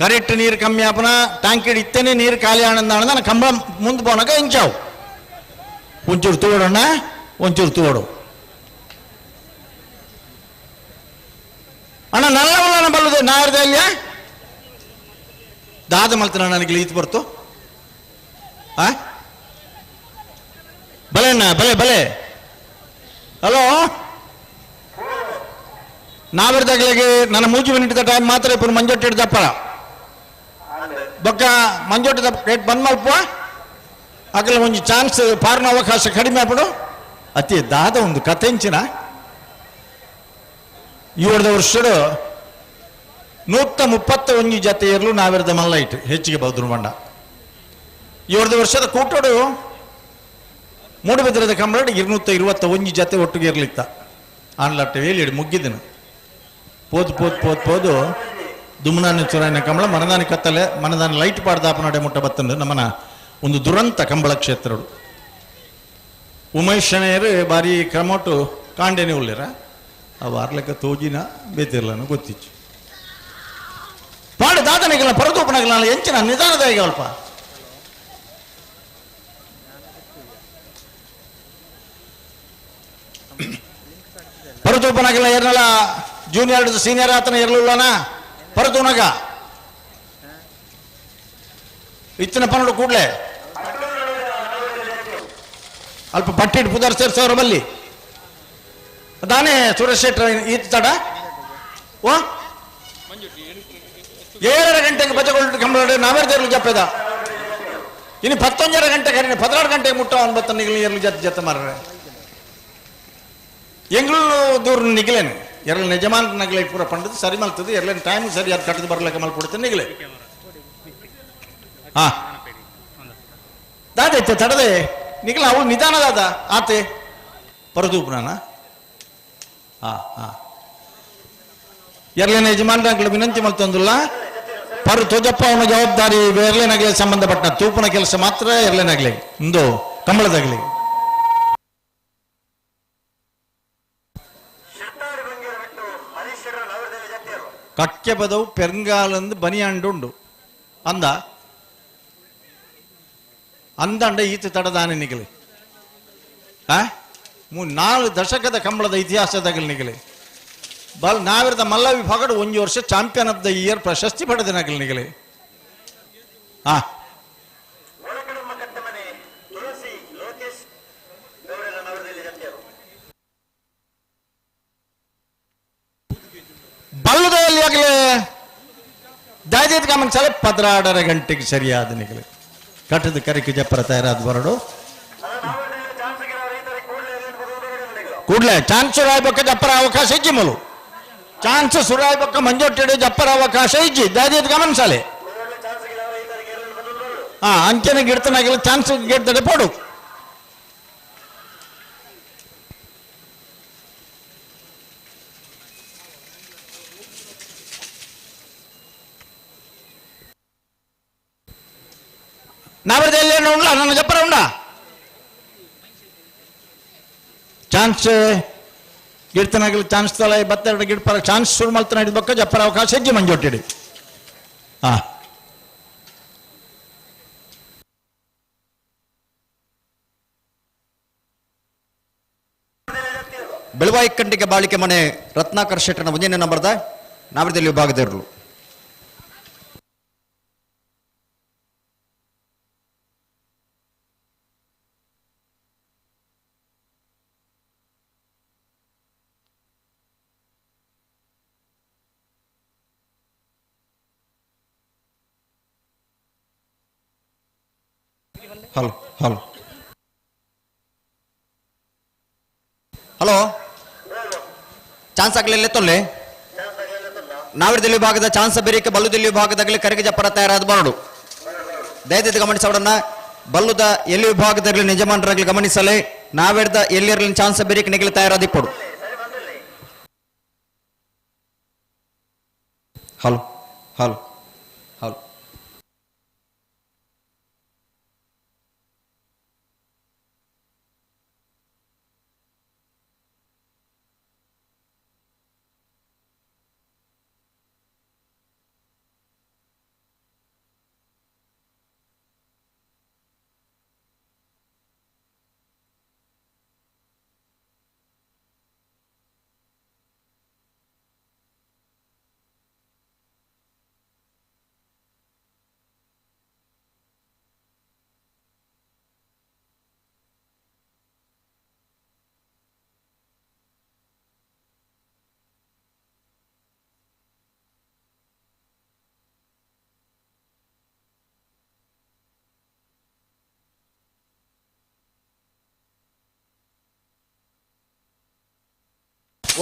ಕರೆಕ್ಟ್ ನೀರು ಕಮ್ಮಿ ಆಪನ ಟ್ಯಾಂಕಿಡ್ ಇತ್ತೇನೆ ನೀರು ಖಾಲಿ ಆನಂದ ನಾನು ಕಂಬಳ ಮುಂದೆ ಪೋನಾಗ ಇಂಚಾವು ಒಂಚೂರು ತೋಡೋಣ ಒಂಚೂರು ತೋಡು ಅಣ್ಣ ನಲ್ಲ ಬಲ್ಲದು ನಾರ್ದ ಅಲ್ಲಿಯ ದಾದ ಮಲ್ತನ ನನಗೆ ಈತ್ ಬರ್ತು. ಆ ಬಲೆ ಅಣ್ಣ ಬಲೆ ಬಲೆ. ಹಲೋ ನಾವಿರ್ದಾಗಲಿಗೆ ನನ್ನ 3 ಮಿನಿಟ್ ಟೈಮ್ ಮಾತ್ರ ಇಪ್ಪು ಮಂಜೊಟ್ಟಿ ಹಿಡ್ದಪ್ಪರ ಬೊಕ್ಕ ಮಂಜೊಟ್ಟಿ ರೇಟ್ ಬಂದ್ ಮಲ್ಪ ಅಗಲ ಒಂಜಿ ಚಾನ್ಸ್ ಪಾರ್ನ ಅವಕಾಶ ಕಡಿಮೆ ಆಗ್ಬಿಡು. ಅತಿ ದಾದ ಒಂದು ಕಥೆಂಚಿನ ಏಳ್ದ ವರ್ಷಡು 131 ಜತೆ ಇರಲು ನಾವಿರ್ದ ಮಲ್ಲ ಇಟ್ಟು ಹೆಚ್ಚಿಗೆ ಬೌದ್ರು ಬಂಡ. ಏಳ್ದ ವರ್ಷದ ಕೂಟೋಡು ಮೂಡುಬಿದ್ರದ ಕಂಬಳಡು 221 ಜತೆ ಒಟ್ಟಿಗೆ ಇರಲಿತ್ತ. ಆನ್ಲಟ್ಟೆ ವೇಲಿ ಮುಗ್ಗಿದನು ಪೋದು ಪೋದು ಪೋದು ಪೋದು ದುಮ್ನಾನಿ ಚುರಾಯಿನ ಕಂಬಳ ಮನದಾನಿ ಕತ್ತಲೆ ಮನದಾನಿ ಲೈಟ್ ಪಾಡ್ದಾಪನಡೆ ಮುಟ್ಟ ಬತ್ತಂದು ನಮ್ಮನ ಒಂದು ದುರಂತ ಕಂಬಳ ಕ್ಷೇತ್ರಡು. ಉಮೇಶ್ ಶಣೆಯರು ಬಾರಿ ಕ್ರಮೋಟು ಕಾಂಡೇನೆ ಉಳ್ಳಿರ ಅವು ಆರ್ಲೆಕ್ಕ ತೋಜಿನ ಬೇತಿರ್ಲನು ಗೊತ್ತಿచ్చు. ಪಾಡು ದಾದನಿಗಲ ಪರದೂಪನಗಲ ಎಂಚಿನ ನಿಧಾನದ ಅಲ್ಪ ಪರದೂಪನಗಲ ಏರ್ನಲ ಜೂನಿಯರ್ ಸೀನಿಯರ್ ಆತನ ಇರಲಿಲ್ಲನ ಪರತುನಗ ಇತ್ತಿನ ಪನ್ನಡು ಕೂಡಲೇ ಅಲ್ಪ ಬಟ್ಟಿಟ್ಟು ಪುದರ್ ಸೇರ್ಸವ್ರ ಬಲ್ಲಿ ದಾನೆ ಸುರೇಶ್ ಶೆಟ್ಟರ್ ಈತ ತಡ ಓ 7:30 ಗಂಟೆಗೆ ಬಜಗೊಂಡು ಕಂಬಳ ನಾವೇ ದೇರ್ಲು ಜಪ್ಪೆದ ಇನ್ನು 11:30 ಗಂಟೆಗೆ ಹರಿನ 16 ಗಂಟೆಗೆ ಮುಟ್ಟ ಒಂಬತ್ತು ನಿಗಲಿ ಎರ್ಲು ಜತ್ತ ಜತ್ತ ಮಾರ್ರೆ ಎಂಗ್ಳು ದೂರ ನಿಗಲೇನು ಎರಳು ನಿಜಮಾನ್ ನಗಲೆ ಪೂರ ಪಂಡದು ಸರಿ ಮಲ್ತದೆ ಎರಲೇನು ಟೈಮ್ ಸರಿ ಅದು ಕಟ್ಟದು ಬರ್ಲಿಕ್ಕೆ ಮಲ್ಕೊಡ್ತೇನೆ ನಿಗಲೆ ಹಾ ದಾದೈತೆ ತಡದೆ ನಿಗಲ ಅವಳು ನಿಧಾನ ದಾದ ಆತೆ ಪರದೂಪ್ರಾನ ಹಾ ಹಾ ಎರಲೇನ ಯಜಮಾನ್ರಾಗ್ಲು ವಿನಂತಿ ಮಲ್ತೊಂದಿಲ್ಲ ಪರು ತೋಜಪ್ಪ ಅವನ ಜವಾಬ್ದಾರಿ ಎರ್ಲೇನಾಗಲಿ ಸಂಬಂಧಪಟ್ಟ ತೂಪನ ಕೆಲಸ ಮಾತ್ರ ಎರ್ಲೇನಾಗ್ಲಿ ಇಂದು ಕಂಬಳದಾಗಲಿ. ಕಕ್ಕೆ ಪದವು ಪೆರ್ಂಗಾಲಂದು ಬನಿಯಾಂಡುಂಡು ಅಂದ ಅಂದಂಡ ಈತ ತಡದಾನೆ ನಿಗಲಿ ಆ 4 ದಶಕದ ಕಂಬಳದ ಇತಿಹಾಸದಾಗಲಿ ನಿಗಲಿ ಬಲ್ ನಾವಿರದ ಮಲ್ಲ ವಿಭಾಗಡು 1 ವರ್ಷ ಚಾಂಪಿಯನ್ ಆಫ್ the year ಪ್ರಶಸ್ತಿ ಪಡೆದ ನಗಲಿ ನಿಗಲಿ. ಹಾ ಬಲ್ಲದಲ್ಲಿ ಆಗಲೇ ದಾದಿದ ಗಮನಿಸಲ 16:30 ಗಂಟೆಗೆ ಸರಿಯಾದ ನಿಗಲಿ ಕಟ್ಟದ ಕರಿಕೆ ಜಪ್ಪರ ತಯಾರಾದ ಬರಡು ಕೂಡಲೇ ಚಾನ್ಸ್ ಸುರಾಯ್ಬಕ್ಕ ಜಪ್ಪರ ಅವಕಾಶ ಇಜ್ಜಿ ಮಲು ಚಾನ್ಸ್ ಸುರಾಯ್ಬಕ್ಕ ಮಂಜೊಟ್ಟಿಡು ಜಪ್ಪರ ಅವಕಾಶ ಇಜ್ಜಿ ದಾದಿದ ಗಮನಿಸಲೆ ಹಾ ಅಂಚನೆ ಗಿಡ್ತನಾಗಿಲ್ಲ ಚಾನ್ಸ್ ಗಿಡ್ತಡೆ ಪೋಡು. ನಾವರ್ದ ಎಲ್ಲಿ ಉಂಡ್ಲ ನನ್ನ ಜಪ್ಪರ ಉಂಡ ಚಾನ್ಸ್ ಗಿಡ್ತನಾಗಲಿ ಚಾನ್ಸ್ ತಲೆ ಬತ್ತೆರಡು ಗಿಡ್ಪರ ಚಾನ್ಸ್ ಶುರು ಮಲ್ತನ ಹಿಡಿದ ಜಪ್ಪರ ಅವಕಾಶ ಹೆಜ್ಜೆ ಮಂಜೊಟ್ಟಿಡಿ. ಹಾ ಬೆಳವಾಯಿ ಕಂಟಿಗೆ ಬಾಳಿಕೆ ಮನೆ ರತ್ನಾಕರ್ ಶೆಟ್ಟರ್ನ ಒಂದನೇ ನಂಬರ್ದ ನಾವರದಲ್ಲಿ ವಿಭಾಗದಿರಲು. Hello hello hello chance ಆಗಲಿಲ್ಲ ತೊಲ್ಲೆ ನಾವಿರದಲ್ಲಿ ವಿಭಾಗದ ಚಾನ್ಸ್ ಬೇರಿಕೆ ಬಲ್ಲುದಲ್ಲಿ ವಿಭಾಗದಾಗಲಿ ಕರೆಗೆ ಜಪ್ಪರ ತಯಾರಾದ ಬರಡು ದಯದಿದ್ದು ಗಮನಿಸೋಡನ್ನ ಬಲ್ಲುದ ಎಲ್ಲಿ ವಿಭಾಗದಾಗಲಿ ನಿಜಮಾನರಾಗಲಿ ಗಮನಿಸಲೇ ನಾವೆಡ್ದ ಎಲ್ಲಿರಲಿ ಚಾನ್ಸ್ ಬೇರಿಕೆ ನಿಗಲಿ ತಯಾರಾದಿಪ್ಪಡು. Hello hello hello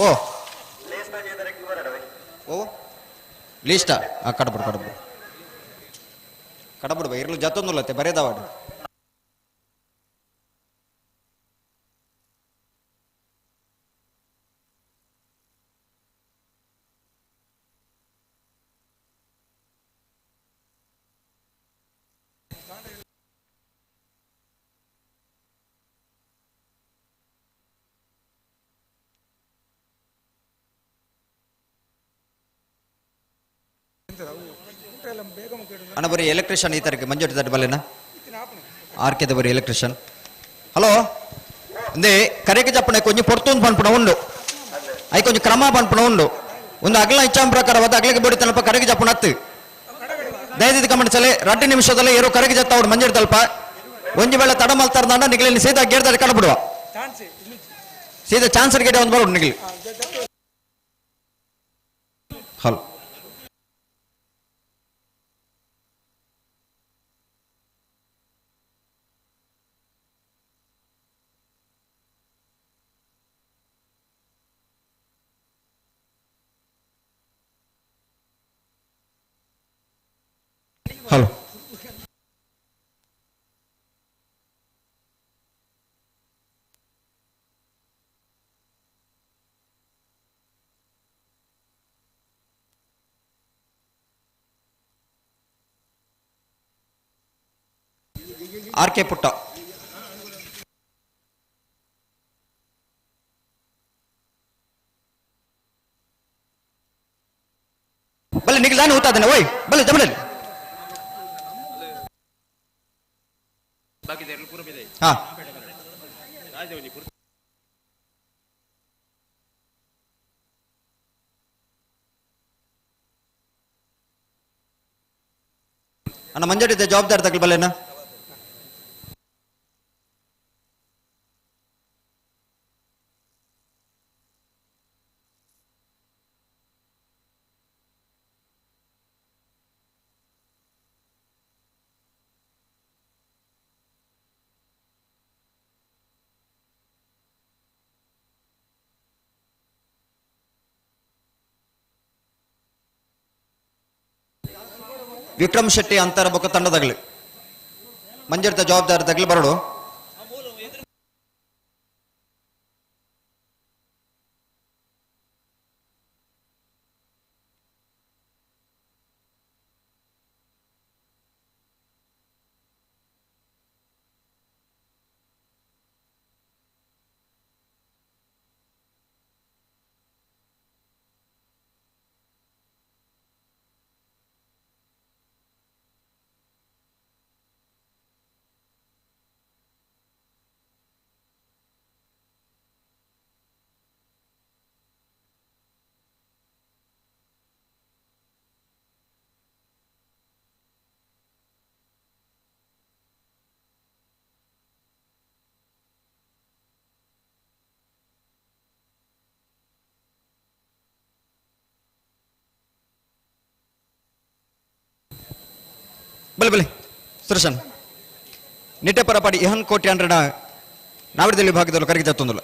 ಓ ಓ ಲೀಸ್ಟ ಕಡಬುಡು ಕಡಬುಡು ಕಡಬುಡು ಇರ್ಲು ಜತ್ತೊಂದುಲ್ಲತ್ತೆ ಬರೇದವಾಡು. ಅಣ್ಣ ಬರೀ ಎಲೆಕ್ಟ್ರಿಷಿಯನ್ ಈ ತಾರೀಕು ಮಂಜೋಟಿ ತಟ್ಟ ಬಲ್ಲೆನಾ ಆರ್ಕೆದ ಬರೀ ಎಲೆಕ್ಟ್ರಿಷಿಯನ್. ಹಲೋ ಅಂದೇ ಕರೆಗೆ ಜಪ್ಪಣೆ ಕೊಂಚ ಪೊರ್ತೊಂದು ಪನ್ಪುಣ ಉಂಡು I ಕೊಂಚ ಕ್ರಮ ಪನ್ಪುಣ ಉಂಡು. ಒಂದು ಅಗಲ ಇಚ್ಛಾಂ ಪ್ರಕಾರವಾದ ಅಗಲಿಗೆ ಬೋಡಿ ತನಪ ಕರಗಿ ಜಪ್ಪುನತ್ತು ದಯದಿದ್ದು ಗಮನಿಸಲೆ 2 ನಿಮಿಷದಲ್ಲಿ ಏರೋ ಕರಗಿ ಜತ್ತ ಅವ್ರು ಮಂಜೂರು ತಲ್ಪ ಒಂಜಿ ವೇಳೆ ತಡ ಮಲ್ತಾರ್ದಾಂಡ ನಿಗಲಿನ ಸೀದಾ ಗೇರ್ದಾಡಿ ಕಡಬಿಡುವ ಸೀದಾ ಚಾನ್ಸರ್ ಗೇಟ್ ಒಂದು ಬರೋಡು ನಿಗಲಿ. Hello hello R K Putta. ಬಲ್ಲೆ ನಿಖಿಲ್ ದಾನೆ ಊತಾದನೆ ಓಯ್ ಬಲ್ಲೆ ಜಮಡಲಿ. ಹಾ ಅಣ್ಣ ಮಂಜಡಿದ್ದ ಜವಾಬ್ದಾರಿ ತಗಲ್ ಬಲ್ಲೆನಾ? ವಿಕ್ರಮ್ ಶೆಟ್ಟಿ ಅಂತರ ಬೊಕ್ಕ ತಂಡದಾಗಲಿ ಮಂಜರಿತ ಜವಾಬ್ದಾರಿ ತಗಲಿ ಬರಡು. ಬಲೆ ಬಲೆ ಸುರೇಶನ್ ನಿಟ್ಟೆ ಪರಪಾಡಿ ಇಹನ್ ಕೋಟಿ ಅಂಡ್ರನ ನಾವಿಡದಲ್ಲಿ ವಿಭಾಗದಲ್ಲಿ ಕರಗಿ ತಂದಲ್ಲ.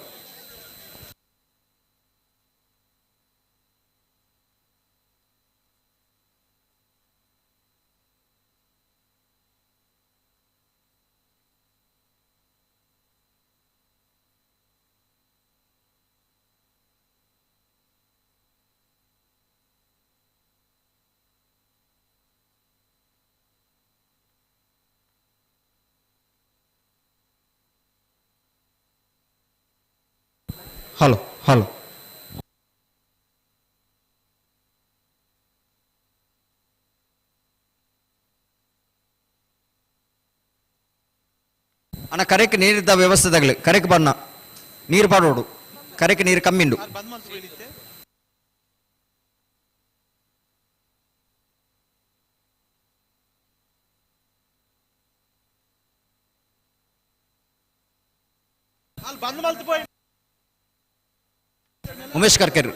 ಹಲೋ ಹಲೋ ಅಣ್ಣ ಕರೆಕ್ ನೀರಿದ್ದ ವ್ಯವಸ್ಥೆದಾಗಲಿ ಕರೆಕ್ ಬಣ್ಣ ನೀರು ಪಾಡೋಡು ಕರೆಕ್ ನೀರು ಕಮ್ಮಿಂಡು. ಉಮೇಶ್ ಕರ್ಕೆರ್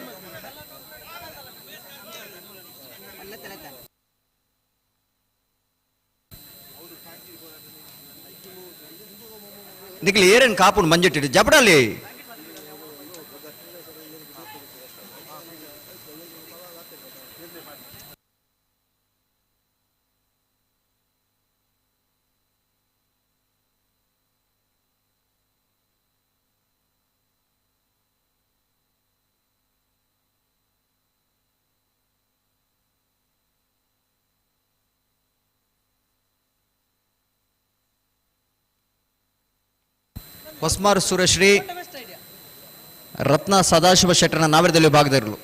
ನಿಕ್ಲಿ ಏರೇನು ಕಾಪುಂಡು ಮಂಜೆಟ್ಟಿಟ್ಟು ಜಪಡಲ್ಲಿ. ಹೊಸ್ಮಾರ್ ಸುರಶ್ರೀ ರತ್ನ ಸದಾಶಿವ ಶೆಟ್ಟರ್ನ ನಾವರದಲ್ಲಿ ಭಾಗದಲ್ಲಿರಲು.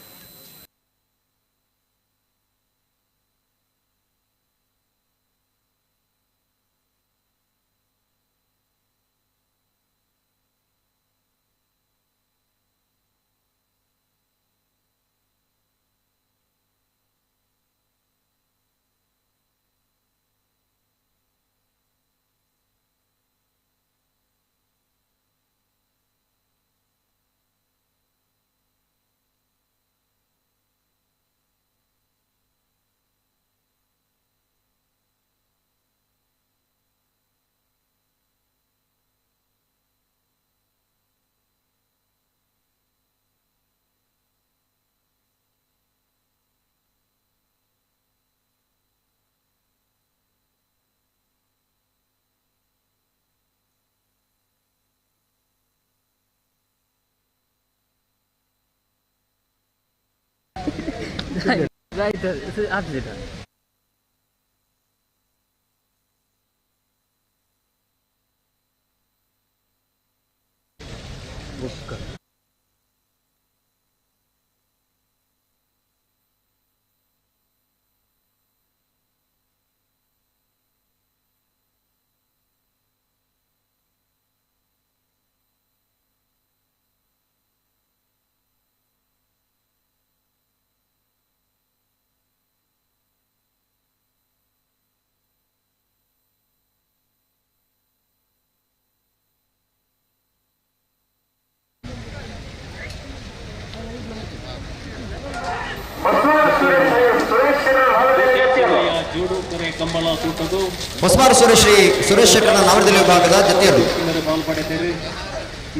ಹೊಸಮಾರು ಸುರೇಶ್ ಸುರೇಶ್ ಶೆಟ್ಟಣ ನಾವರದಲ್ಲಿ ವಿಭಾಗದ ಜತೆಯರು ಪಾಲ್ಪಡೆದಿರಿ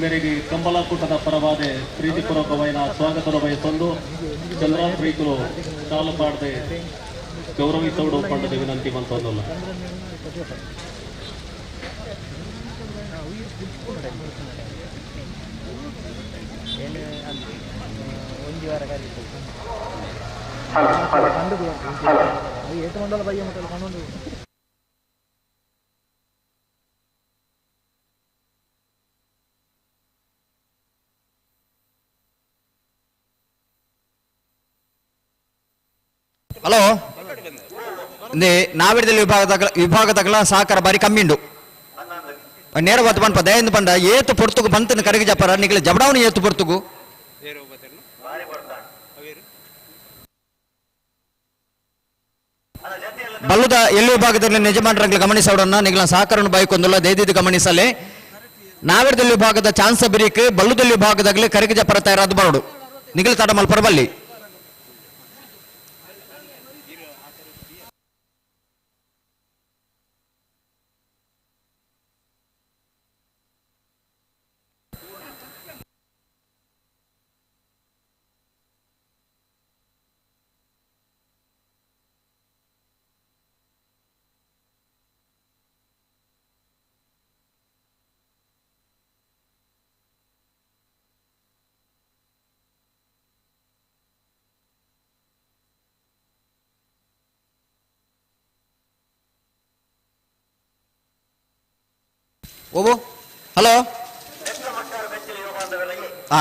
ಮೇರೆಗೆ ಕಂಬಳ ಕೂಟದ ಪರವಾದ ಪ್ರೀತಿಪೂರ್ವಕವಾದ ಸ್ವಾಗತ ಬಯಸೊಂದು ಚಂದ್ರ ಪ್ರೀತರು ಶಾಲು ಪಾಡದೆ ಗೌರವಿಸೋಡು ಪಂಡದ ವಿನಂತಿ ಮಂತೊಂದಲ್ಲ. ಹಲೋ ನಾವಿಡದಲ್ಲಿ ವಿಭಾಗದ ಸಹಕಾರ ಬಾರಿ ಕಮ್ಮಿ ಉಂಡು ನೇರ ಬತ್ತು ಪನ್ಪ ದಯಂದು ಪಂಡ ಏತು ಪೊರ್ತುಗು ಬಂತನ ಕರಗಿ ಜಪ್ಪರ ನಿಗಲ ಜಬಡಾವಣ ಏತು ಪೊರ್ತುಗು ಬಲ್ಲುದ ಎಲ್ಲಿ ವಿಭಾಗದಲ್ಲಿ ನಿಜಮಾನರಂಗ್ಲ ಗಮನಿಸೋಡನ್ನ ನಿಗಲ ಸಹಕಾರವನ್ನು ಬೈಕೊಂದುಲ್ಲ ದಯದಿದ್ದು ಗಮನಿಸಲೆ ನಾವಿಡದಲ್ಲಿ ವಿಭಾಗದ ಚಾನ್ಸ ಬಿರಿಕ್ ಬಲ್ಲುದಲ್ಲಿ ವಿಭಾಗದಾಗಲಿ ಕರಗಿ ಜಪ್ಪರ ತಯಾರಾದ ಬರೋಡು ನಿಗಲ ತಡ ಮಲ್ಪರ ಬಲ್ಲಿ. ಓಬು ಹಲೋ ಹಾ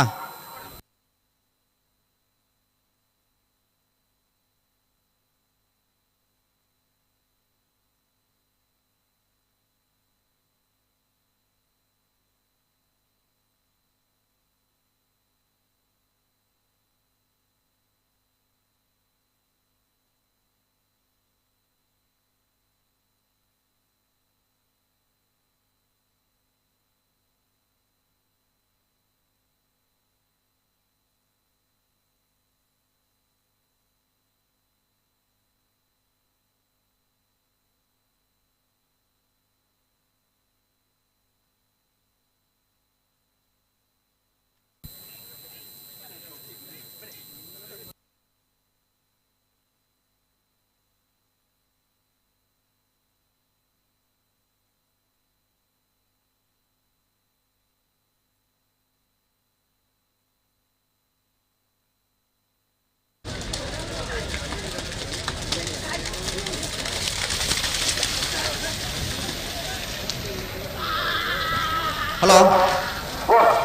ಹಲೋ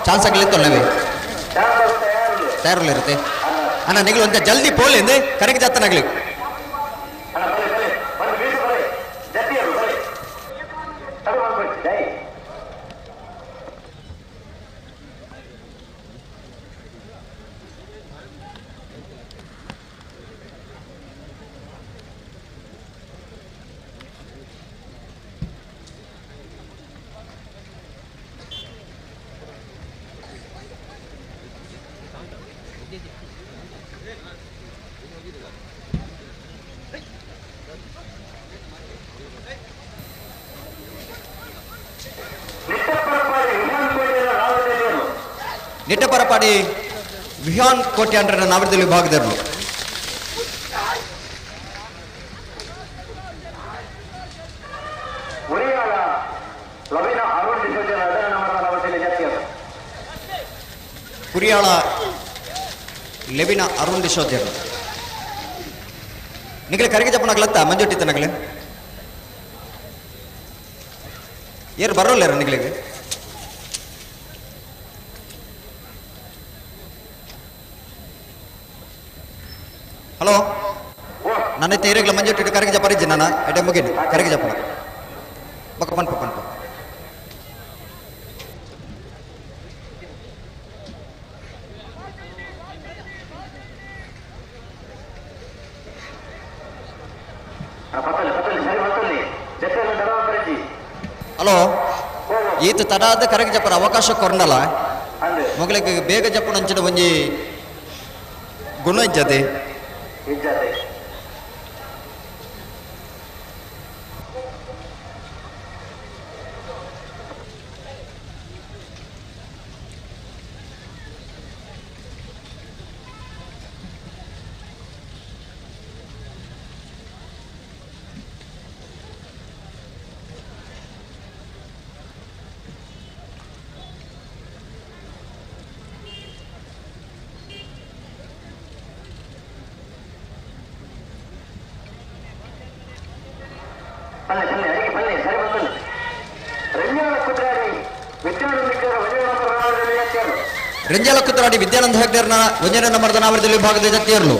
ಚಾನ್ಸ್ ಆಗಲಿ ತೊಲ್ಲವೆ ತಯಾರಲ್ಲಿರುತ್ತೆ ಅಣ್ಣ ನಿಗಲು ಅಂತ ಜಲ್ದಿ ಪೋಲಿ ಎಂದೆ ಕರೆಗೆ ಜಾತನಾಗ್ಲಿ. ನಿಟ್ಟಪರಪಾಡಿ ವಿಹಾನ್ ಕೋಟೆ ಅಂದ್ರೆ ನಾವರದಲ್ಲಿ ವಿಭಾಗದವರು. ಕುರಿಯಾಳ ಲೆವಿನ ಅರುಣ್ ಡಿಸೋಜರು. ನಿಗಲೆ ಕರಿಗೆ ಜಪ್ಪನಾಗ್ಲತ್ತ ಮಂಜೊಟ್ಟಿ ತನಗಲೆ ಏರು ಬರೋಲ್ಲ ನಿಗಲಿಗೆ. ಹಲೋ ನನ್ನ ತೇರೆಗಳ ಮಂಜೊಟ್ಟಿ ಕರಿಗೆ ಜಪ್ಪರಿಜ್ಜಿ ನಾನು ಎಡೆ ಮುಗಿನಿ ಕರಿಗೆ ಜಪ್ಪನ ಬೊಕ್ಕ ಪನ್ಪ ಪನ್ಪ. ಹಲೋ ಈತ ತಡಾದ ಕರೆಗೆ ಜಪ್ಪರ ಅವಕಾಶ ಕೊರ್ನಲ್ಲ ಮೊಗಲಿಗೆ ಬೇಗ ಜಪ್ಪನ ಅಂಚಿನ ಒಂಜಿ ಗುಣ ಇಜ್ಜತೆ. ರೆಂಜಾಲ ಕುತ್ರಾಡಿ ವಿದ್ಯಾನಂದ ಹೆಗ್ಡೇರ್ನ ಒಂಜನೇ ನಂಬರ್ದ ನಾವರದಲ್ಲಿ ವಿಭಾಗದ ಜತ್ತಿಯರ್ಲು.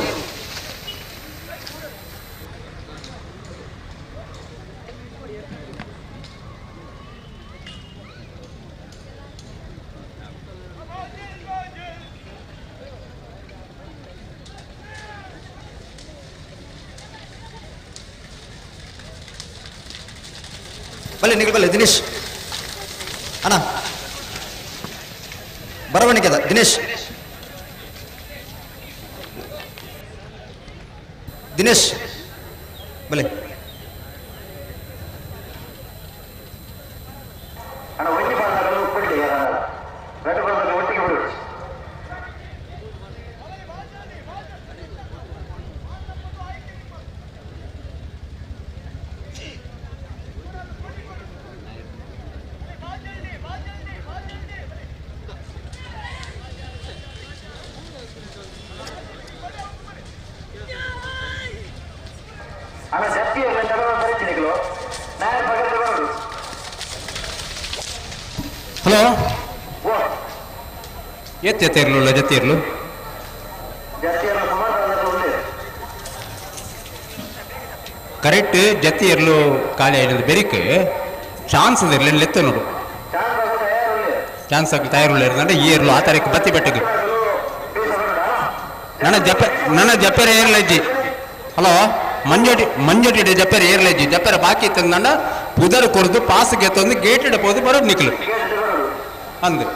ಬಲ್ಲೆ ನಿಗಲ್ ಬಲ್ಲೆ ದಿನೇಶ್ ಅಣ್ಣ ಬರವಣಿಗೆ ಅದ ದಿನೇಶ್ ದಿನೇಶ್ ಬಲೆ. ಹಲೋ ಎತ್ ಎತ್ತಿರ್ಲು ಜತ್ತಿರ್ಲು ಕರೆಕ್ಟ್ ಜತ್ತಿ ಇರ್ಲು ಖಾಲಿ ಆಯ್ನದು ಬೆರಿಕ್ ಚಾನ್ಸ್ ಇರ್ಲಿ ಲೆತ್ತ ನೋಡು ಚಾನ್ಸ್ ಆಗಿ ತಯಾರುಳ್ಳ ಇರ್ತಂದ್ರೆ ಈ ಇರ್ಲು ಆ ತಾರೀಕು ಬತ್ತಿ ಬೆಟ್ಟಗೆ ನನ್ನ ಜಪ್ಪ ನನ್ನ ಜಪ್ಪೆರೆ ಏರ್ಲಜ್ಜಿ. ಹಲೋ ಮಂಜೋಟಿ ಮಂಜೋಟಿ ಜಪ್ಪೆರೆ ಏರ್ಲಜ್ಜಿ ಜಪ್ಪೆರೆ ಬಾಕಿ ಇತ್ತಂದ ಪುದರ್ ಕೊರ್ದು ಪಾಸ್ ಗೆತ್ತೊಂದು ಗೇಟ್ ಇಡಬಹುದು ಬರೋದು ನಿಕ್ಲು ಅಂದು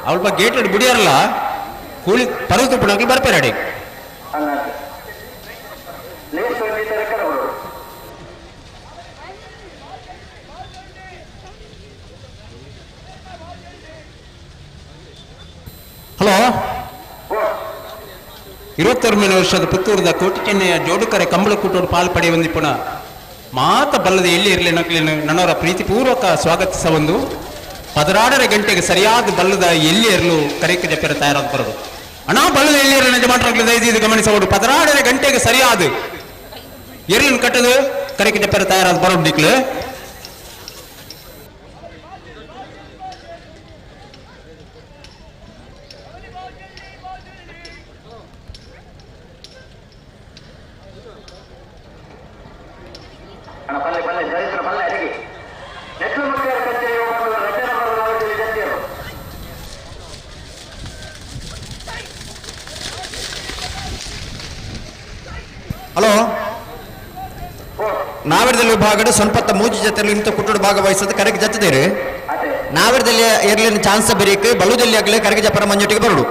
ಅವಲ್ಪ ಗೇಟ್ ಬಿಡಿಯಾರಲ್ಲ ಕೂಲಿ ಪರ್ವತ ಪುಣಕ್ಕೆ ಬರ್ಪೇರಾಡಿ. ಹಲೋ 26ನೇ ವರ್ಷದ ಪುತ್ತೂರದ ಕೋಟಿ ಚೆನ್ನಯ್ಯ ಜೋಡುಕರೆ ಕಂಬಳಕೂಟೋಡು ಪಾಲು ಪಡೆಯುವಂದಿ ಪುನಃ ಮಾತ ಬಲ್ಲದೆ ಎಲ್ಲಿ ಇರಲಿ ನಕ್ಲೇನು ನನ್ನವರ ಪ್ರೀತಿಪೂರ್ವಕ ಸ್ವಾಗತಿಸ ಒಂದು 16.5 ಗಂಟೆಗೆ ಸರಿಯಾದ ಬಲ್ಲದ ಎಲ್ಲಿ ಇರಲು ಕರೆಕ್ಕೆ ಜಪ್ಪೆರ ತಯಾರಾದ ಬರೋದು ಅಣ್ಣ ಬಲ್ಲದ ಎಲ್ಲಿ ಇರಲು ನಿಜ ಮಾತ್ರ ಇದು ಗಮನಿಸಬಹುದು. 16.5 ಗಂಟೆಗೆ ಸರಿಯಾದ ಎರ್ಲನ್ನು ಕಟ್ಟದು ಕರೆಕ್ಕೆ ಜಪ್ಪೆರ ತಯಾರಾದ ಬರೋದು ನಿಕ್ಲು. ಹಲೋ ನಾವಿರದಲ್ಲಿ ವಿಭಾಗದ ಸೊನ್ಪತ್ತ ಮೂಜಿ ಜೊತೆಯಲ್ಲಿ ಇಂಥ ಕುಟ್ಟುಡು ಭಾಗವಹಿಸೋದು ಕರೆಗೆ ಜತ್ತಿದೇರಿ. ನಾವಿರದಲ್ಲಿ ಎರ್ಲಿನ ಚಾನ್ಸ್ ಬರೀಕ್ ಬಲುದಲ್ಲಿ ಆಗಲಿ ಕರೆಗೆ ಜಪ್ಪರ ಮಂಜೊಟ್ಟಿಗೆ ಬರುಡು.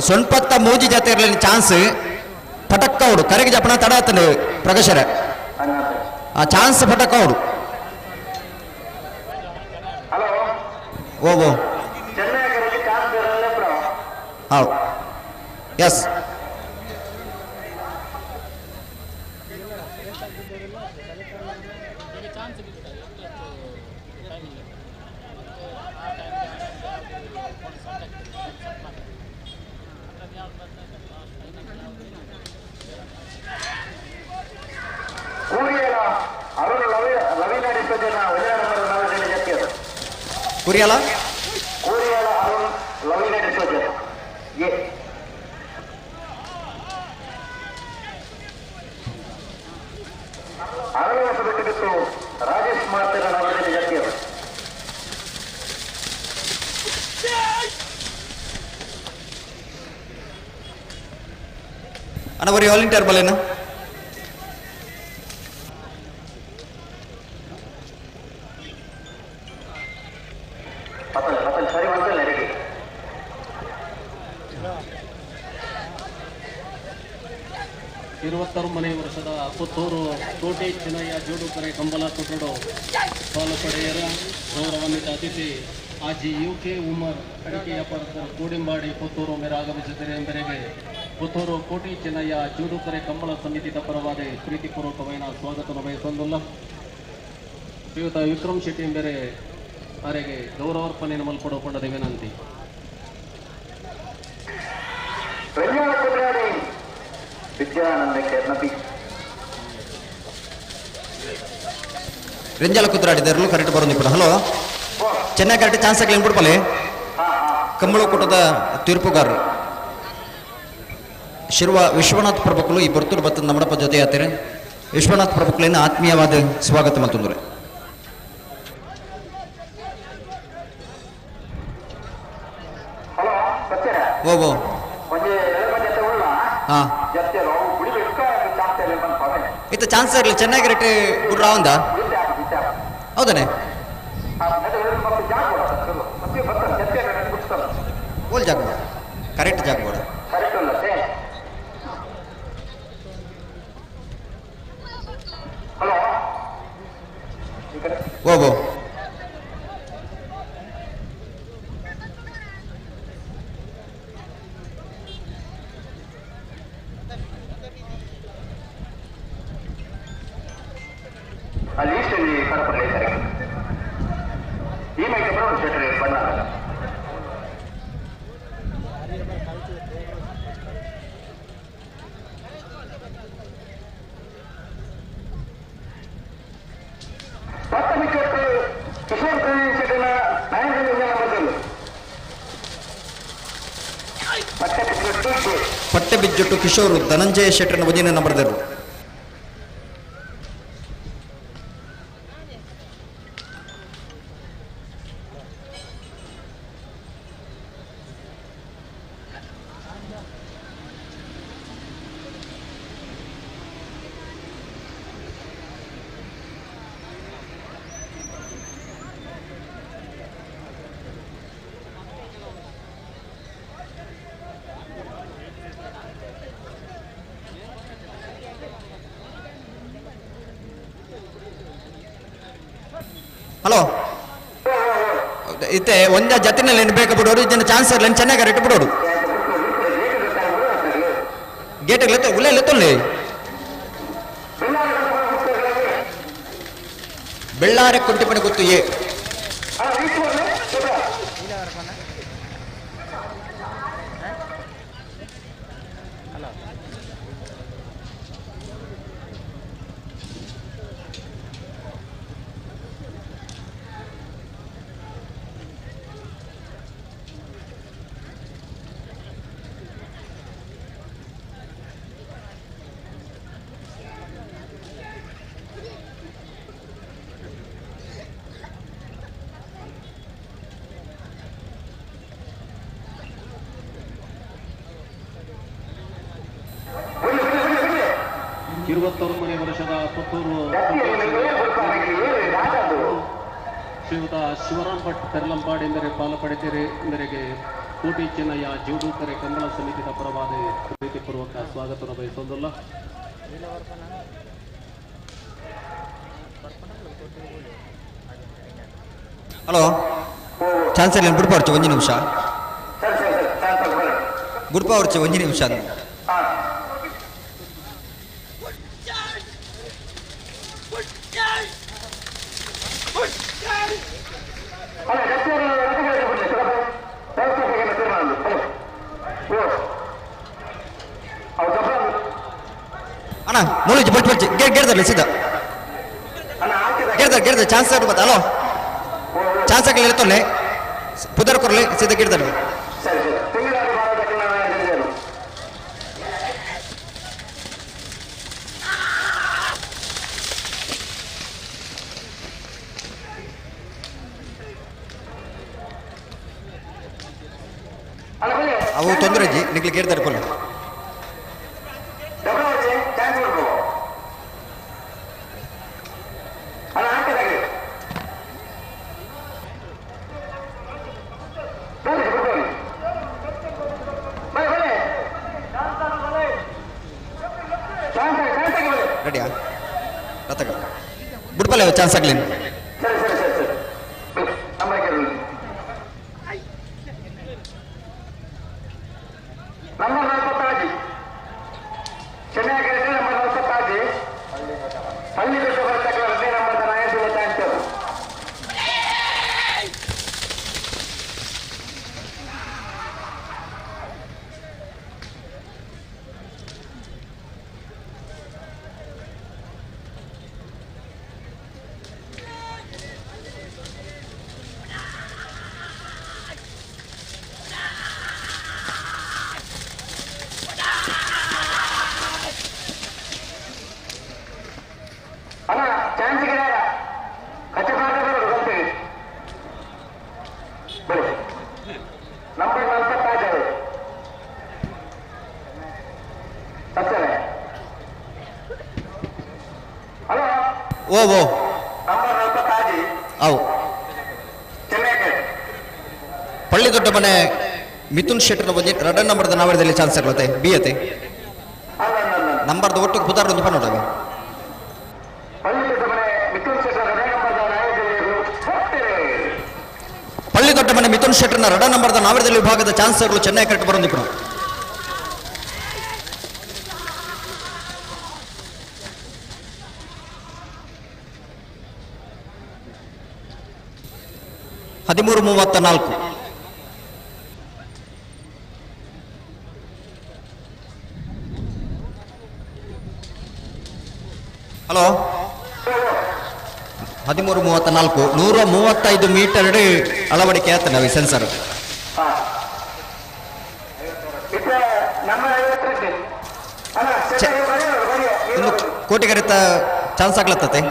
ಸೊನ್ಪತ್ತ ಮೂಜಿ ಜೊತೆ ಇರ್ಲಿನ ಚಾನ್ಸ್ ಪಟಕ್ಕ ಅವಡು ಕರೆಗೆ ಜಪ್ಪನ ತಡ ಆತನು ಪ್ರಗಶರ ಆ ಚಾನ್ಸ್ ಪಟಕ್ಕ ಅವಡು. ಓ ಓ how S ಕುರಿಯಾಲ ಕೂರಿಯಾಲ ಅರುಣ್ ಲವೀನ ಡಿಸೋಜ ಎ. ಅರಳು ಬಿಟ್ಟು ರಾಜೇಶ್ ಮಾತ್ರ ನವಜನ ಜತ್ತಿಯರು. ಅಣ್ಣ ಬರೀ ವಾಲಂಟಿಯರ್ ಬಲ್ಲೇನ. ಪತಲ್ ಪತಲ್ ಸರಿ ಮಾಡ್ತಲ್ಲ ರೆಡಿ. 29ನೇ ವರ್ಷದ ಪುತ್ತೂರು ಕೋಟೆ ಚೆನ್ನಯ್ಯ ಜೋಡುಕರೆ ಕಂಬಳ ಕೊಟ್ಟಡು ಪಾಲು ಪಡೆಯರ ಗೌರವಾನ್ವಿತ ಅತಿಥಿ ಆಜಿ ಯು ಕೆ ಉಮರ್ ಅಡಿಕೆ ವ್ಯಾಪಾರಸ್ಥರು ಕೋಡಿಂಬಾಡಿ ಪುತ್ತೂರು ಮೇರೆ ಆಗಮಿಸಿದರೆ ಎಂದರೆಗೆ ಪುತ್ತೂರು ಕೋಟೆ ಚೆನ್ನಯ್ಯ ಜೋಡುಕರೆ ಕಂಬಳ ಸಮಿತಿದ ಪರವಾದ ಪ್ರೀತಿಪೂರ್ವಕವಾದ ಸ್ವಾಗತ ಬಯಸೊಂದುಲ್ಲ. ಶ್ರೀಯುತ ವಿಕ್ರಮ್ ಶೆಟ್ಟಿ ಎಂದರೆ ಅವರಿಗೆ ಗೌರವಾರ್ಪಣೆ ಮಲ್ಪಡಕೊಂಡದ ವಿನಂತಿ. ವಿದ್ಯಾನಂದ ಕೆರ್ನಬಿ ರೆಂಜಾಲ ಕುದ್ರಾಡಿದಾರಲು ಕರೆಕ್ಟ್ ಬರೋದು ಕೂಡ. ಹಲೋ ಚೆನ್ನಾಗಿ ಕರೆಕ್ಟ್ ಚಾನ್ಸ್ ಆಗಲಿ ಬಿಡ್ಪಲೆ. ಕಂಬಳ ಕೂಟದ ತೀರ್ಪುಗಾರರು ಶಿರ್ವ ವಿಶ್ವನಾಥ್ ಪ್ರಭುಕುಲು ಈ ಬರ್ತೂರು ಬತ್ತದ ನಮ್ಮಡಪ್ಪ ಜೊತೆ ಆತಾರೆ. ವಿಶ್ವನಾಥ್ ಪ್ರಭುಕುಲಿನ ಆತ್ಮೀಯವಾದ ಸ್ವಾಗತ ಮತ್ತೊಂದರೆ. ಓ ಓ ಹಾಂ ಇತ್ತ ಚಾನ್ಸ್ ಇರಲಿ ಚೆನ್ನಾಗಿ ರೇಟ್ ಗುಡ್ರ ಒಂದ ಹೌದಾನೆ ಓಲ್ ಜಾಗ ಕರೆಕ್ಟ್ ಜಾಗ ಬೋಡ. ಓ ಓ ಅಲ್ಲಿ ಈಸ್ಟಲ್ಲಿ ಕಡಪಡಲೇ ಇದ್ದಾರೆ. ಈ ಮೈಕ್ ಬರೋದು ಶೆಟ್ರೆ ಬಣ್ಣ. ಪತ್ತ ವಿಕೆಟ್ ಕಿಶೋರ್ ಪ್ರವೀಣ್ ಶೆಟ್ಟಿನ ನಾಯಕನ ಮೊದಲು ಪಟ್ಟೆ ಬಿಜ್ಜುಟ್ಟು ಕಿಶೋರ್ ಧನಂಜಯ ಶೆಟ್ಟರನ ವಜಿನ ಬರೆದರು. ಹಲೋ ಇತ್ತೆ ಒಂದ ಜತಿನಲ್ಲಿ ಬೇಕಾ ಬಿಡೋರು ಜನ ಚಾನ್ಸ್ ಇರಲಿ ಚೆನ್ನಾಗಿ ರೆಟ್ ಬಿಡೋರು ಗೇಟ್ ಉಳ್ಳೆ ಲೆತ್ತೊಳ್ಳಿ ಬೆಳ್ಳಾರೆ ಕುಂಟಿಪಣಿ ಗೊತ್ತು ಎ 29ನೇ ವರ್ಷದ ಪುತ್ತೂರು ಶ್ರೀಯುತ ಶಿವರಾಮ್ ಭಟ್ ಪೆರ್ಲಂಪಾಡ್ ಎಂದರೆ ಪಾಲು ಪಡೆದಿರಿ ಎಂದರೆಗೆ ಕೋಟಿ ಚೆನ್ನಯ್ಯ ಜೋಡುಕರೆ ಕಂಬಳ ಸಮಿತಿಯ ಪರವಾದ ಪ್ರೀತಿಪೂರ್ವಕ ಸ್ವಾಗತ ಬಯಸೊಂದುಲ್ಲ. ಹಲೋ ಚಾನ್ಸ್ ಇಲ್ಲ ಗುಡ್ಪ ಒಂಜಿ ನಿಮಿಷ ಗುಡ್ಪ ಒಂಜಿ ನಿಮಿಷ. ಅಣ್ಣ ಮೂಲಿಜಿ ಬೊಲ್ಚಿ ಬೊಲ್ಚಿ ಗೇರ್ದರ್ಲಿ ಸೀದಾ ಗೆರ್ದ ಗೆರ್ದ ಚಾನ್ಸ್ ಬತ್ತ ಹಲೋ ಚಾನ್ಸ್ ಹಾಕಲಿ ಇರ್ತೊಲ್ಲೆ ಪುದರ್ ಕೊರ್ಲೆ ಸೀದಾ ಗಿಡ್ದರ್ಲಿ. ಅವು ತೊಂದರೆ ಜಿ ನಿಗ್ಲಿ ಗಿಡ್ದಾರೆ ಕೊಲ್ಲ. ರೆಡಿಯಾ ರಥಗ ಬುಡ್ಪಲ್ಲ ಚಾನ್ಸ್ ಆಗಲಿ. ಓ ಓ ಅವು ಪಳ್ಳಿ ದೊಡ್ಡ ಮನೆ ಮಿಥುನ್ ಶೆಟ್ಟರ್ ಒಂಜಿ ರಡನ್ ನಂಬರ್ದ ನಾವರದಲ್ಲಿ ಚಾನ್ಸ್ ಆಗ್ಲತ್ತೆ ಬಿ ಅತೆ ನಂಬರ್ದ ಒಟ್ಟು ಪುದಾರ್ ಒಂದು ಪನ್ನೋಡವೆ. ಪಳ್ಳಿ ದೊಡ್ಡ ಮನೆ ಮಿಥುನ್ ಶೆಟ್ಟರ್ನ ರಡನ್ ನಂಬರ್ದ ನಾವರದಲ್ಲಿ ವಿಭಾಗದ ಚಾನ್ಸ್ ಚೆನ್ನೈ ಕರೆಕ್ಟ್ ಬರೋದಿಪ್ಪು. 13:34. ಹಲೋ 13:34 135 ಮೀಟರ್ ಅಳವಡಿಕೆ ಆಯ್ತು ನಾವು ಸೆನ್ಸರ್. ಒಂದು ಕೋಟಿಗರಿತ ಚಾನ್ಸ್ ಆಗ್ಲತ್ತದೆ.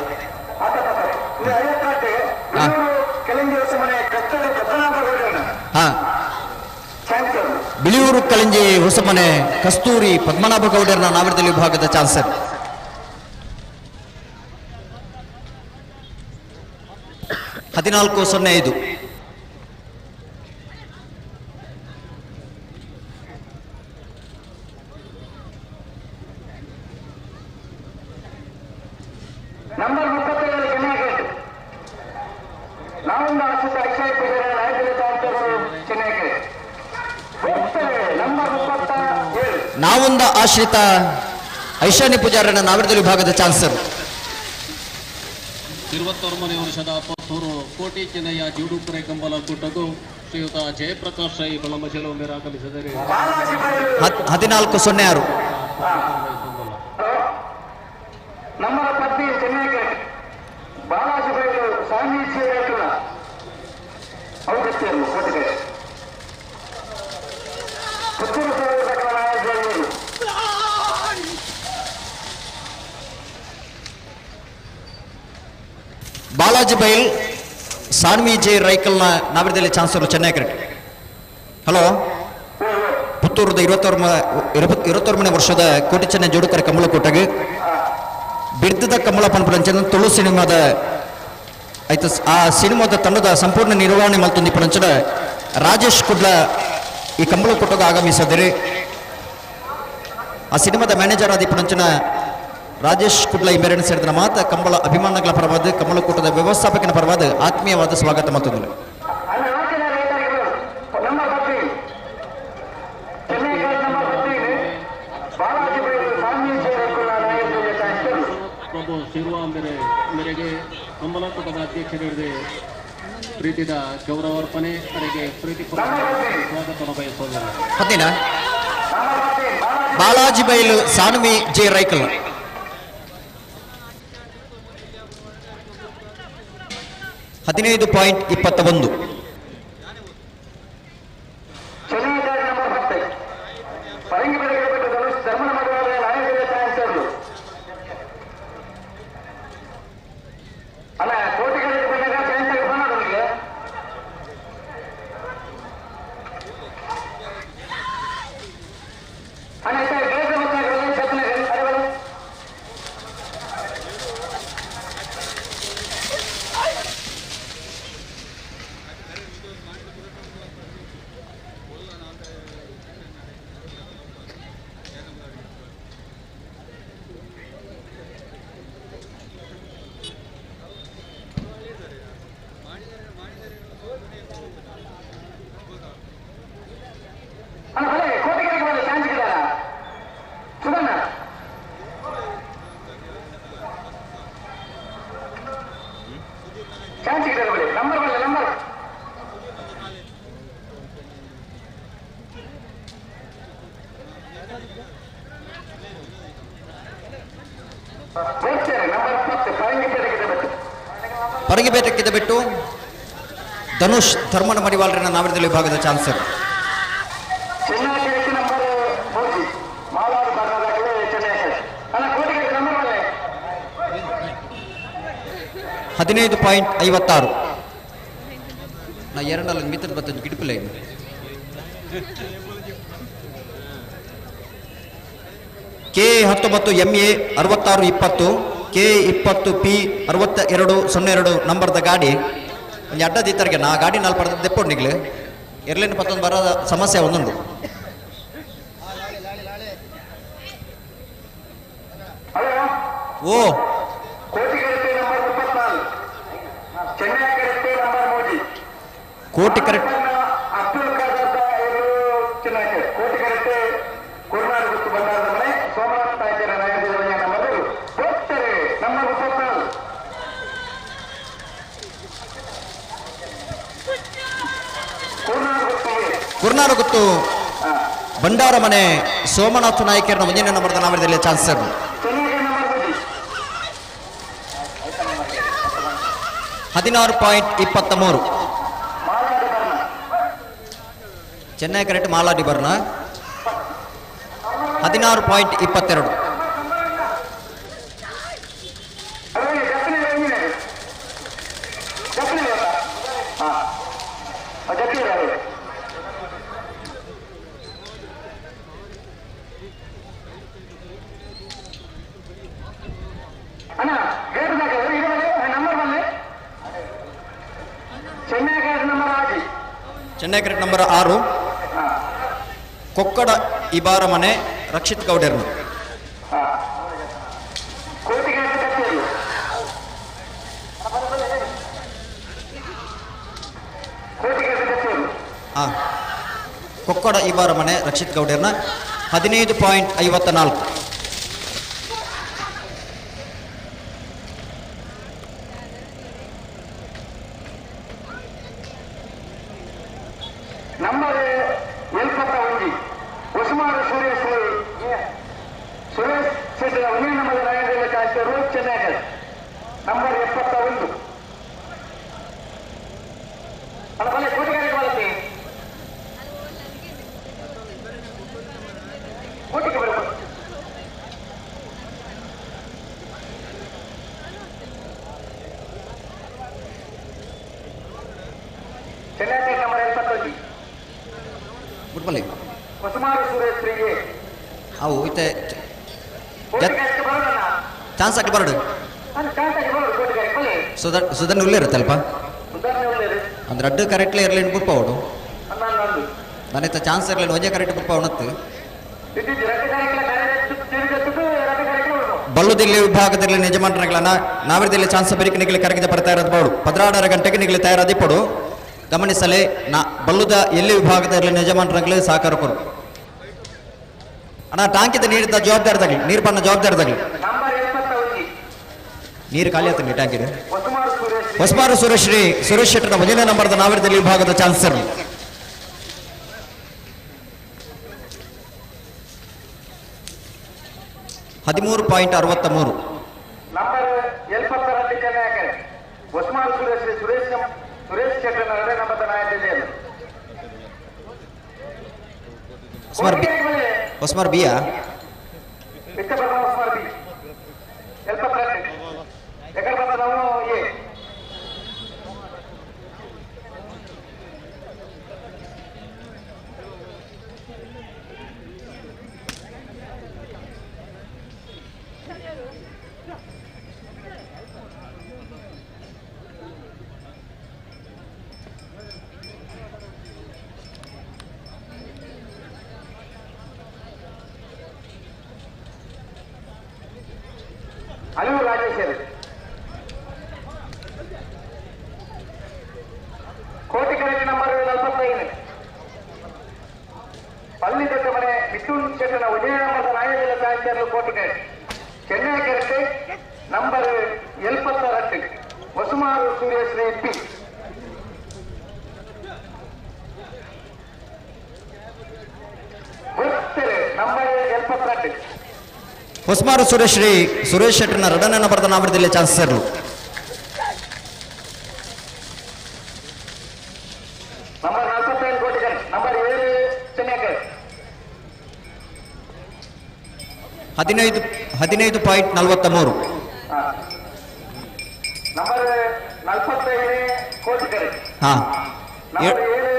ಬಿಳಿಯೂರು ಕಳಂಜಿ ಹೊಸಮನೆ ಕಸ್ತೂರಿ ಪದ್ಮನಾಭ ಗೌಡರನ ನಾವರದಲ್ಲಿ ವಿಭಾಗದ ಚಾನ್ಸರ್. 14:05. ನಂಬರ್ 37 ಚೆನ್ನೈ ನಾವೊಂದು ಆಶ್ರಿತ ಅಕ್ಷಯ ಪೂಜಾರಿ ನಾಯಕರ ಚೆನ್ನೈ ನಂಬರ್ 37 ನಾವೊಂದ ಆಶ್ರಿತ ಐಶಾನಿ ಪೂಜಾರನ ನಾವರದಲ್ಲಿ ವಿಭಾಗದ ಚಾನ್ಸರ್. 29ನೇ ವರ್ಷದ ಪತ್ತೂರು ಕೋಟಿ ಚೆನ್ನಯ್ಯ ಜೂಡುಪುರೆ ಕಂಬಲ ಕೂಟಗೂ ಶ್ರೀಯುತ ಜಯಪ್ರಕಾಶ್ ರೈ ಬಳಮಜಲು ಮೇರಾಗಮಿಸಿದರೆ 14:06. ನಂಬರ್ 15 ಚೆನ್ನೈ ಬಾಲಾಜಿ ಬೈಲು ಸ್ವಾಮಿ ಔಗತ್ಯರು ಕೋಟಿಗೆ ಪುತ್ತೂರು ಬಾಲಾಜಿ ಬೈಲ್ ಸಾನ್ವಿ ಜೆ ರೈಕಲ್ನ ನಾವರದಲ್ಲಿ ಚಾನ್ಸರ್ ಚೆನ್ನೈ ಕ್ರಿಕೆಟ್. ಹಲೋ ಪುತ್ತೂರದ 21ನೇ ವರ್ಷದ ಕೋಟಿ ಚೆನ್ನೈ ಜೋಡುಕರ ಕಮಲಕೋಟೆಗೆ ಬಿರ್ದದ ಕಮಲ ಪನ್ಪುನಂಚನ ತುಳು ಸಿನಿಮಾದ ಆಯ್ತು ಆ ಸಿನಿಮಾದ ತಂಡದ ಸಂಪೂರ್ಣ ನಿರ್ವಹಣೆ ಮಲ್ತೊಂದಿ ಪನಂಚನ ರಾಜೇಶ್ ಕುಡ್ಲ ಈ ಕಂಬಳಕೋಟೆಗೆ ಆಗಮಿಸಿದರೆ ಆ ಸಿನಿಮಾದ ಮ್ಯಾನೇಜರ್ ಆದಿ ಪನಂಚನ ರಾಜೇಶ್ ಕುಡ್ಲ ಈ ಮೇರೆನ ಸೇರಿದ ಮಾತ ಕಂಬಳ ಅಭಿಮಾನಗಳ ಪರವಾದ ಕಮಲಕೂಟದ ವ್ಯವಸ್ಥಾಪಕನ ಪರವಾದ ಆತ್ಮೀಯವಾದ ಸ್ವಾಗತ ಮತ್ತೊಂದು. ಪ್ರಭು ಶಿರುವ ಮೇರೆಗೆ ಕಂಬಳಕೂಟದ ಅಧ್ಯಕ್ಷರಿಗೆ ಪ್ರೀತಿದ ಗೌರವಾರ್ಪಣೆ ಅವರಿಗೆ ಪ್ರೀತಿ ಸ್ವಾಗತ ಬಯಸುವುದಿಲ್ಲ. ಹದಿನ ಬಾಲಾಜಿ ಬೈಲು ಸಾನ್ವಿ ಜೆ ರೈಕಲ್. 15.21. ಪರಂಗಿಪೇಟೆಕ್ಕಿದ್ದ ಬಿಟ್ಟು ಧನುಷ್ ಧರ್ಮನ ಮಡಿವಾಳರನ್ನ ನಾವರದಲ್ಲಿ ವಿಭಾಗದ ಚಾನ್ಸರ್. 15.56. ನಾ ಎರಡಲ್ಲಿ ಮಿತ್ರ ಬತ್ತ ಗಿಡಪಿಲ್ಲ. ಕೆ 19 MA 66 20, K 20 P 62 02 ನಂಬರ್ದ ಗಾಡಿ ಒಂದು ಅಡ್ಡ ದೀತರಿಗೆ ನಾ ಗಾಡಿ ನಾಲ್ ಪಡೆದ ದೆಪ್ಪು ನಿಗ್ಲು ಎರ್ಲೇನು ಪತ್ತೊಂದು ಬರೋದ ಸಮಸ್ಯೆ ಒಂದೊಂದು. ಓ ಕೋಟಿ ಕರೆಕ್ಟ್. ಗುರುನಾರಗುತ್ತು ಭಂಡಾರ ಮನೆ ಸೋಮನಾಥ ನಾಯಕರನ್ನ ಮುಂದಿನ ನಂಬರ್ದ ನಾಮದಲ್ಲಿ ಚಾನ್ಸರ್. 16.23. ಚೆನ್ನೈ ಕರೆಕ್ಟ್ ಮಾಲಾಡಿ ಬರ್ನ 16.22. ಚೆನ್ನೈ ಕರೆಕ್ಟ್ ನಂಬರ್ 6 ಕೊಕ್ಕಡ ಇಬಾರ ಮನೆ ರಕ್ಷಿತ್ ಗೌಡರ್ನು. ಕೊಕ್ಕಡ ಇಬಾರ ಮನೆ ರಕ್ಷಿತ್ ಗೌಡರ್ನ 15.54. ಅವು ಇತ್ತೆ ಚಾನ್ಸ್ ಹಾಕಿ ಬರಡು ಸುಧನ್ ಉಳ್ಳೇರುತ್ತಲ್ಪ ಅಂದ್ರೆ ಅಡ್ಡು ಕರೆಕ್ಟ್ಲೇ ಇರಲಿ ಬುಪ್ಪ ಅವಡು ನಾನಿತ್ತ ಚಾನ್ಸ್ ಇರಲಿಲ್ಲ ಒಂದೇ ಕರೆಕ್ಟ್ ಬುಪ್ಪ ಅವನತ್ತು. ಬಲ್ಲುದಿಲ್ಲಿ ವಿಭಾಗದಲ್ಲಿ ಯಜಮಾನರುಗಳನ್ನ ನಾವಿರದಲ್ಲಿ ಚಾನ್ಸ್ ಬೆರಿಕೆ ನಿಗಲಿ ಕರಗಿದ ಬರ್ತಾ ಇರೋದು ಬಾಡು 16 ಗಂಟೆಗೆ ನಿಗಲಿ ತಯಾರಾದಿಪ್ಪಡು ಗಮನಿಸಲೇ ನಾ ಬಲ್ಲುದ ಎಲ್ಲಿ ವಿಭಾಗದಲ್ಲಿ ಯಜಮಾನರುಗಳೇ ಸಹಕಾರ ಕೊರು. ಅಣ್ಣ ಟಾಂಕಿದ ನೀರಿದ್ದ ಜವಾಬ್ದಾರಿ ನೀರು ಬಣ್ಣ ಜವಾಬ್ದಾರಿ ನೀರು ಖಾಲಿ ಆತಂಗಿ ಟ್ಯಾಂಕಿದೆ. ಹೊಸಮಾರು ಸುರೇಶ್ರೀ ಸುರೇಶ್ ಶೆಟ್ಟರ ಮೊದಲನೇ ನಂಬರ್ದ ನಾವಿರದಲ್ಲಿ ವಿಭಾಗದ ಚಾನ್ಸರ್. 13.63. ಹೊಸ್ಮಾರ್ ಸುರೇಶ್ ಸುರೇಶ್ ಸುರೇಶ್ ಶೆಟ್ಟರ್ ನಡೆ ನಮ್ಮ ನಾಯಕರು. ಹೊಸ್ಮಾರ್ ಬಿ, ಹೊಸ್ಮಾರ್ ಬಿಯಾ? ಹೊಸ್ಮಾರ್ ಬಿ ಎಲ್ಪತ್ತೆರಡು ಎಕಡೆ ಬಂದ ಎ. ಅಲಿವು ರಾಜೇಶ್ವರಿ ಕೋಟಿ ಕರೆಕ್ಟ್ ನಂಬರ್ 45 ಪಲ್ಲಿ ದೊಡ್ಡ ಮನೆ ಮಿಥುನ್ ಶೆಟ್ಟನ ವಿಜಯ ನಂಬರ್ ನಾಯಕರ ಸಾಹಿತ್ಯರು ಕೋಟಿ ಕರೆಕ್ಟ್. ಚೆನ್ನೈ ಕರೆಕ್ಟ್ ನಂಬರ್ 76 ವಸುಮಾರು ಸೂರ್ಯಶ್ರೀ ಪಿ. ನಂಬರ್ 72. ಹೊಸ್ಮಾರು ಸುರೇಶ್ರೀ ಸುರೇಶ್ ಶೆಟ್ಟರ್ನ ರಡನ ಬರೆದ ನಾಮದಲ್ಲಿ ಚಾನ್ಸರ್. ನಂಬರ್ 45 ಕೋಟಿಗರ್ ನಂಬರ್ 7 ಚೆನ್ನೈಕರ್. 15.43. ನಂಬರ್ 45 ಕೋಟಿಗರ್. ಹಾ ನಂಬರ್ 7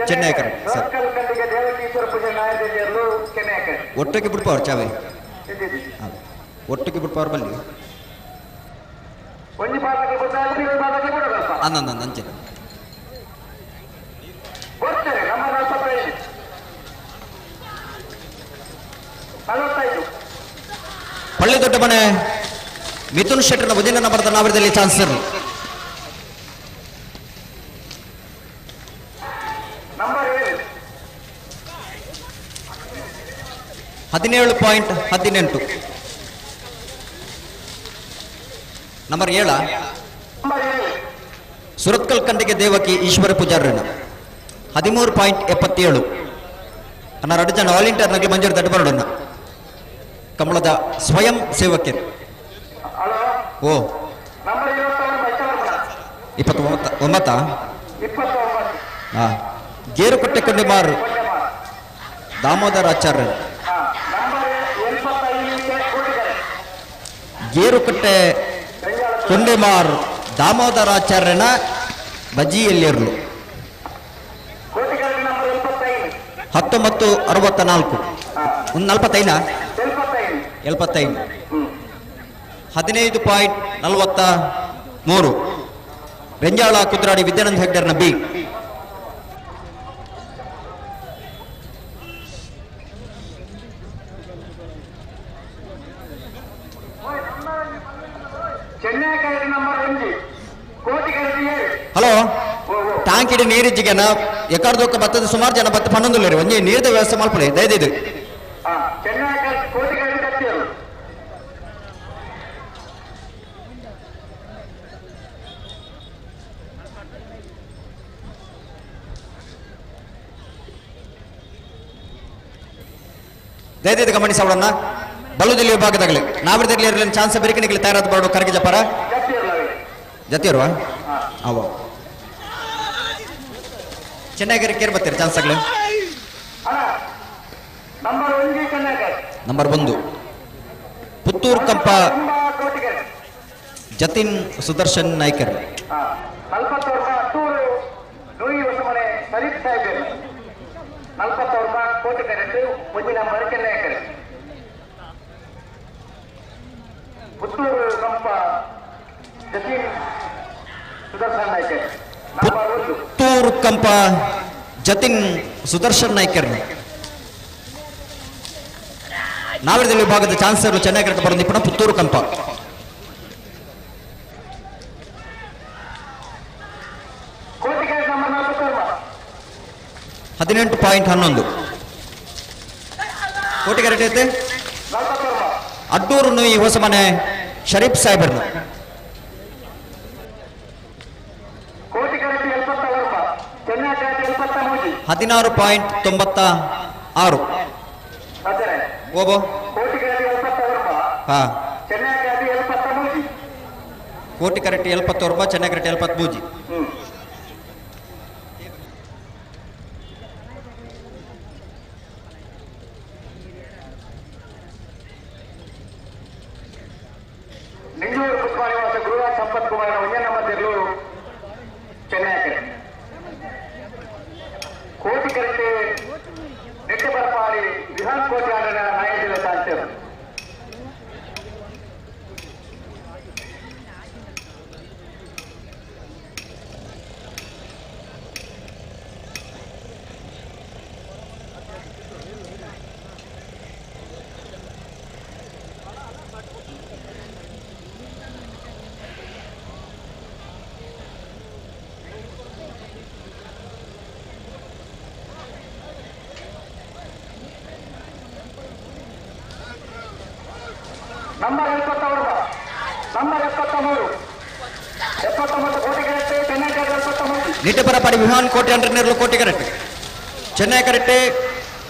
ಚೆನ್ನೈಕರ್ ಸರ್. ಖಂಡಿಗೆ ದೇವಕೀಶ್ವರ ಪೂಜೆ ನಾಯಕರು ಚೆನ್ನೈಕರ್. ಒಟ್ಟಕ್ಕೆ ಬಿಡ್ಪವ್ರು ಚಾವೆ ಒಟ್ಟಿಗೆ ಬಿಡ್ಪವ್ರು ಬಲ್ಲಿ. ಒಂಜಿ ಪಾದಕ್ಕೆ ಬಿಡೋದಲ್ಪ. ಅಂದ ಅಂಚೆ. ಬರ್ತಾರೆ ನಂಬರ್ 45 45. ಪಳ್ಳಿ ದೊಡ್ಡ ಮನೆ ಮಿಥುನ್ ಶೆಟ್ಟರ್ನ ಉದಿನ ನಂಬರ್ದ ನಾವರದಲ್ಲಿ ಚಾನ್ಸರ್. ನಂಬರ್ 7. 17.18. ನಂಬರ್ 7 ಸುರತ್ಕಲ್ ಖಂಡಿಗೆ ದೇವಕಿ ಈಶ್ವರ ಪೂಜಾರನ 13.77. ಅನ್ನ ಎರಡು ಜನ ವಾಲಂಟಿಯರ್ ನಗಲಿ ಮಂಜೂರು ದಡ್ಡ ಬರೋಣ ಕಮಲದ ಸ್ವಯಂ ಸೇವಕರು. ಓ 29. ಹಾ ಗೇರುಕಟ್ಟೆ ಕೊಂಡೆಮಾರ್ ದಾಮೋದರ ಆಚಾರ್ಯ. ಗೇರುಕಟ್ಟೆ ಕೊಂಡೆಮಾರ್ ದಾಮೋದರಾಚಾರ್ಯನ ಬಜಿಯಲ್ಲಿರಲು 19.64. ಒಂದು 45 75. 15.43. ರೆಂಜಾಳ ಕುದ್ರಾಡಿ ವಿದ್ಯಾನಂದ ಹೆಗ್ಡರ್ನ ಬಿ. ಹಲೋ ಟ್ಯಾಂಕ್ ಇಡಿ ನೀರಿಜ್ಜಿಗೆನ ಎಕ್ಕಡ್ದೊಕ್ಕ ಬತ್ತದ ಸುಮಾರು ಜನ ಬತ್ತ ಪನ್ನೊಂದುಲ್ಲೇರಿ ಒಂಜಿ ನೀರ್ದ ವ್ಯವಸ್ಥೆ ಮಲ್ಪಲೆ ದಯದಿದು. ದಯದಿದ್ದು ಗಮನಿಸೋಣ ಬಲುದಿಲ್ಲಿ ವಿಭಾಗದಾಗಲಿ ನಾವಿರದಲ್ಲಿ ಇರಲಿ ಚಾನ್ಸ್ ಬೆರಿಕಣಿಗೆ ತಯಾರಾದ ಬರೋಡು ಕರಗಿ ಜಪಾರ ಜತಿಯರ್ವಾ ಅವ ಚೆನ್ನಾಗಿರಿ ಕೇರ್ ಬರ್ತೀರಿ ಚಾನ್ಸ್ ಆಗಲಿ. ನಂಬರ್ 1 ಪುತ್ತೂರು ಕಂಪ ಜತಿನ್ ಸುದರ್ಶನ್ ನಾಯ್ಕರ್. ಪುತ್ತೂರು ಕಂಪ ಜತಿನ್ ಸುದರ್ಶನ್ ನಾಯ್ಕರ್. ನಾವರದಲ್ಲಿ ವಿಭಾಗದ ಚಾನ್ಸಲರ್ ಚೆನ್ನಾಗಿ ಬರೋ ನಿಪುಣ ಪುತ್ತೂರು ಕಂಪ. 18.11. ಕೋಟಿ ಕರೆಕ್ಟ್ ಐತೆ. ಅಡ್ಡೂರು ಈ ಹೊಸ ಮನೆ ಶರೀಫ್ ಸಾಹೇಬರ್ನ. 16.96. ಓಬೋ ಹಾ ಕೋಟಿ ಕರೆಕ್ಟ್ 79, ಚೆನ್ನೈ ಕರೆಕ್ಟ್ 73. ನಿಂಜೂರು ಪುಷ್ಪ ನಿವಾಸ ಗುರುರಾಜ್ ಸಂಪತ್ ಕುಮಾರ್ ಒಂದೇ ನಂಬರ್ ತಿರ್ಲು ಚೆನ್ನೈ ಕರೆ. ಕೋಟಿ ಕರೆಕ್ಟ್ ನೆಟ್ಟೆ ಬರಪಾಡಿ ವಿಹಾನ್ ಕೋಟಿ ಆಡನ ನಾಯಕರ ಸಾಧ್ಯರು. ನಂಬರ್ 79, ನಂಬರ್ 73, 79 ಕೋಟಿ ಕರೆಕ್ಟ್, ಚೆನ್ನೈ ಕರೆಕ್ಟ್ 79. ನಿಟ್ಟಪರಪಾಡಿ ವಿಹಾನ್ ಕೋಟಿ ಅಂಟರ್ನೇರ್ಲು ಕೋಟಿ ಕರೆಕ್ಟ್, ಚೆನ್ನೈ ಕರೆಕ್ಟ್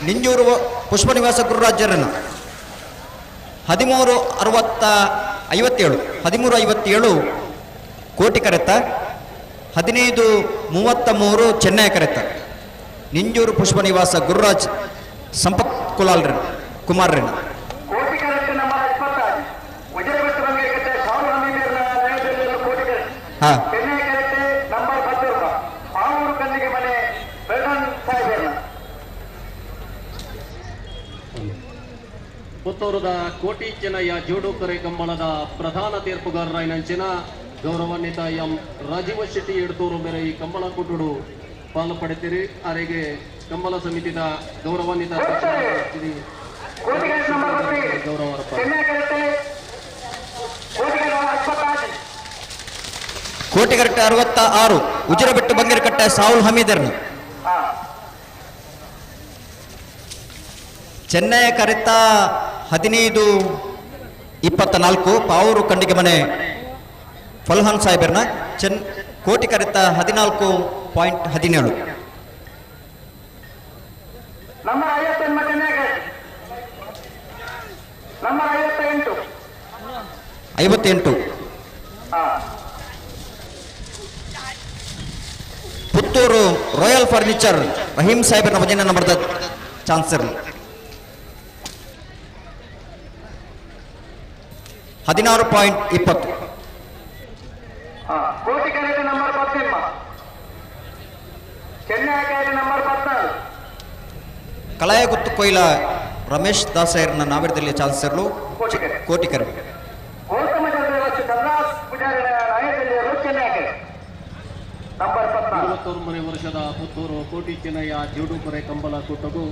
ನಿಂಜೂರು ಪುಷ್ಪನಿವಾಸ ಗುರುರಾಜರನ್ನು 13:57, 13:57 ಕೋಟಿ ಕರೆತ, 15:33 ಚೆನ್ನೈ ಕರೆತ. ನಿಂಜೂರು ಪುಷ್ಪನಿವಾಸ ಗುರುರಾಜ್ ಸಂಪತ್ ಕುಲಾಲ್ ಕುಮಾರ್ರನ್ನ. ಕೋಟಿ ಕರೆಕ್ಟ್ ನಂಬರ್ 26, ವಜ್ರಬೆಟ್ಟು ಬಂಗೇಕಟ್ಟೆ ಶಾಹುಲ್ ಹಮೀದರ್ನ ನ್ಯಾಯದಲ್ಲಿ ಕೋಟಿ ಕರೆಕ್ಟ್. ಚೆನ್ನೈ ಕರೆಕ್ಟ್ ನಂಬರ್ 10, ಪಾವೂರು ಕಲ್ಲಿಗೆ ಮನೆ ಬೆಳ್ಗನ್ ಸಾಹೇಬರ್ನ. ಪುತ್ತೂರದ ಕೋಟಿ ಚೆನ್ನಯ್ಯ ಜೋಡುಕರೆ ಕಂಬಳದ ಪ್ರಧಾನ ತೀರ್ಪುಗಾರರಾಯಿನಂಚಿನ ಗೌರವಾನ್ವಿತ ಎಂ ರಾಜೀವ ಶೆಟ್ಟಿ ಎಡ್ತೂರು ಮೇರೆ ಈ ಕಂಬಳ ಕೊಟ್ಟುಡು ಪಾಲು ಪಡೆತೀರಿ. ಅರೆಗೆ ಕಂಬಳ ಸಮಿತಿದ ಗೌರವಾನ್ವಿತ ಶ್ರೀ ಕೋಟಿ ಕರೆಕ್ಟ್ ನಂಬರ್ 10, ಗೌರವ ಚೆನ್ನೈ ಕರೆಕ್ಟ್ ಕೋಟಿ ಕರೆಕ್ಟ್ 26. ಕೋಟಿ ಕರೆಕ್ಟ್ 66, ಉಜಿರಬೆಟ್ಟು ಬಂಗೇರಕಟ್ಟೆ ಸಾಹುಲ್ ಹಮೀದರ್ನು. ಚೆನ್ನೈ ಕರೆತ 15:24, ಪಾವೂರು ಕಂಡಿಗೆ ಮನೆ ಫಲ್ಹಾನ್ ಸಾಹೇಬರ್ನ. ಕೋಟಿ ಕರೆತ 14.17. Number 58 Chennaya correct, number 58. 58. Puttur royal furniture Rahim ಸಾಹೇಬರ್ನ ಭಜನೆ ನಂಬರ್ದ ಚಾನ್ಸರ್ 16.20. ಕೋಟಿ ಕರೆಕ್ಟ್ number 18, Chennaya correct number 14. Kalayaguttu Koila Ramesh ದಾಸಯ್ಯರ್ನ ನಾವಿರದಲ್ಲಿ ಚಾನ್ಸರ್ಲು ಕೋಟಿ ಕರೆ. ಗೌತಮ ಚಂದ್ರ ಚಂದ್ರಾಸ್ ಪೂಜಾರಿನ ನಾಯಕರು ಚೆನ್ನೈ ಕರೆಕ್ಟ್ ನಂಬರ್ 14. 21 ವರ್ಷದ ಪುತ್ತೂರು ಕೋಟಿ ಚೆನ್ನಯ್ಯ ಜೋಡುಕೊರೆ ಕಂಬಳ ಕೂಟಗೂ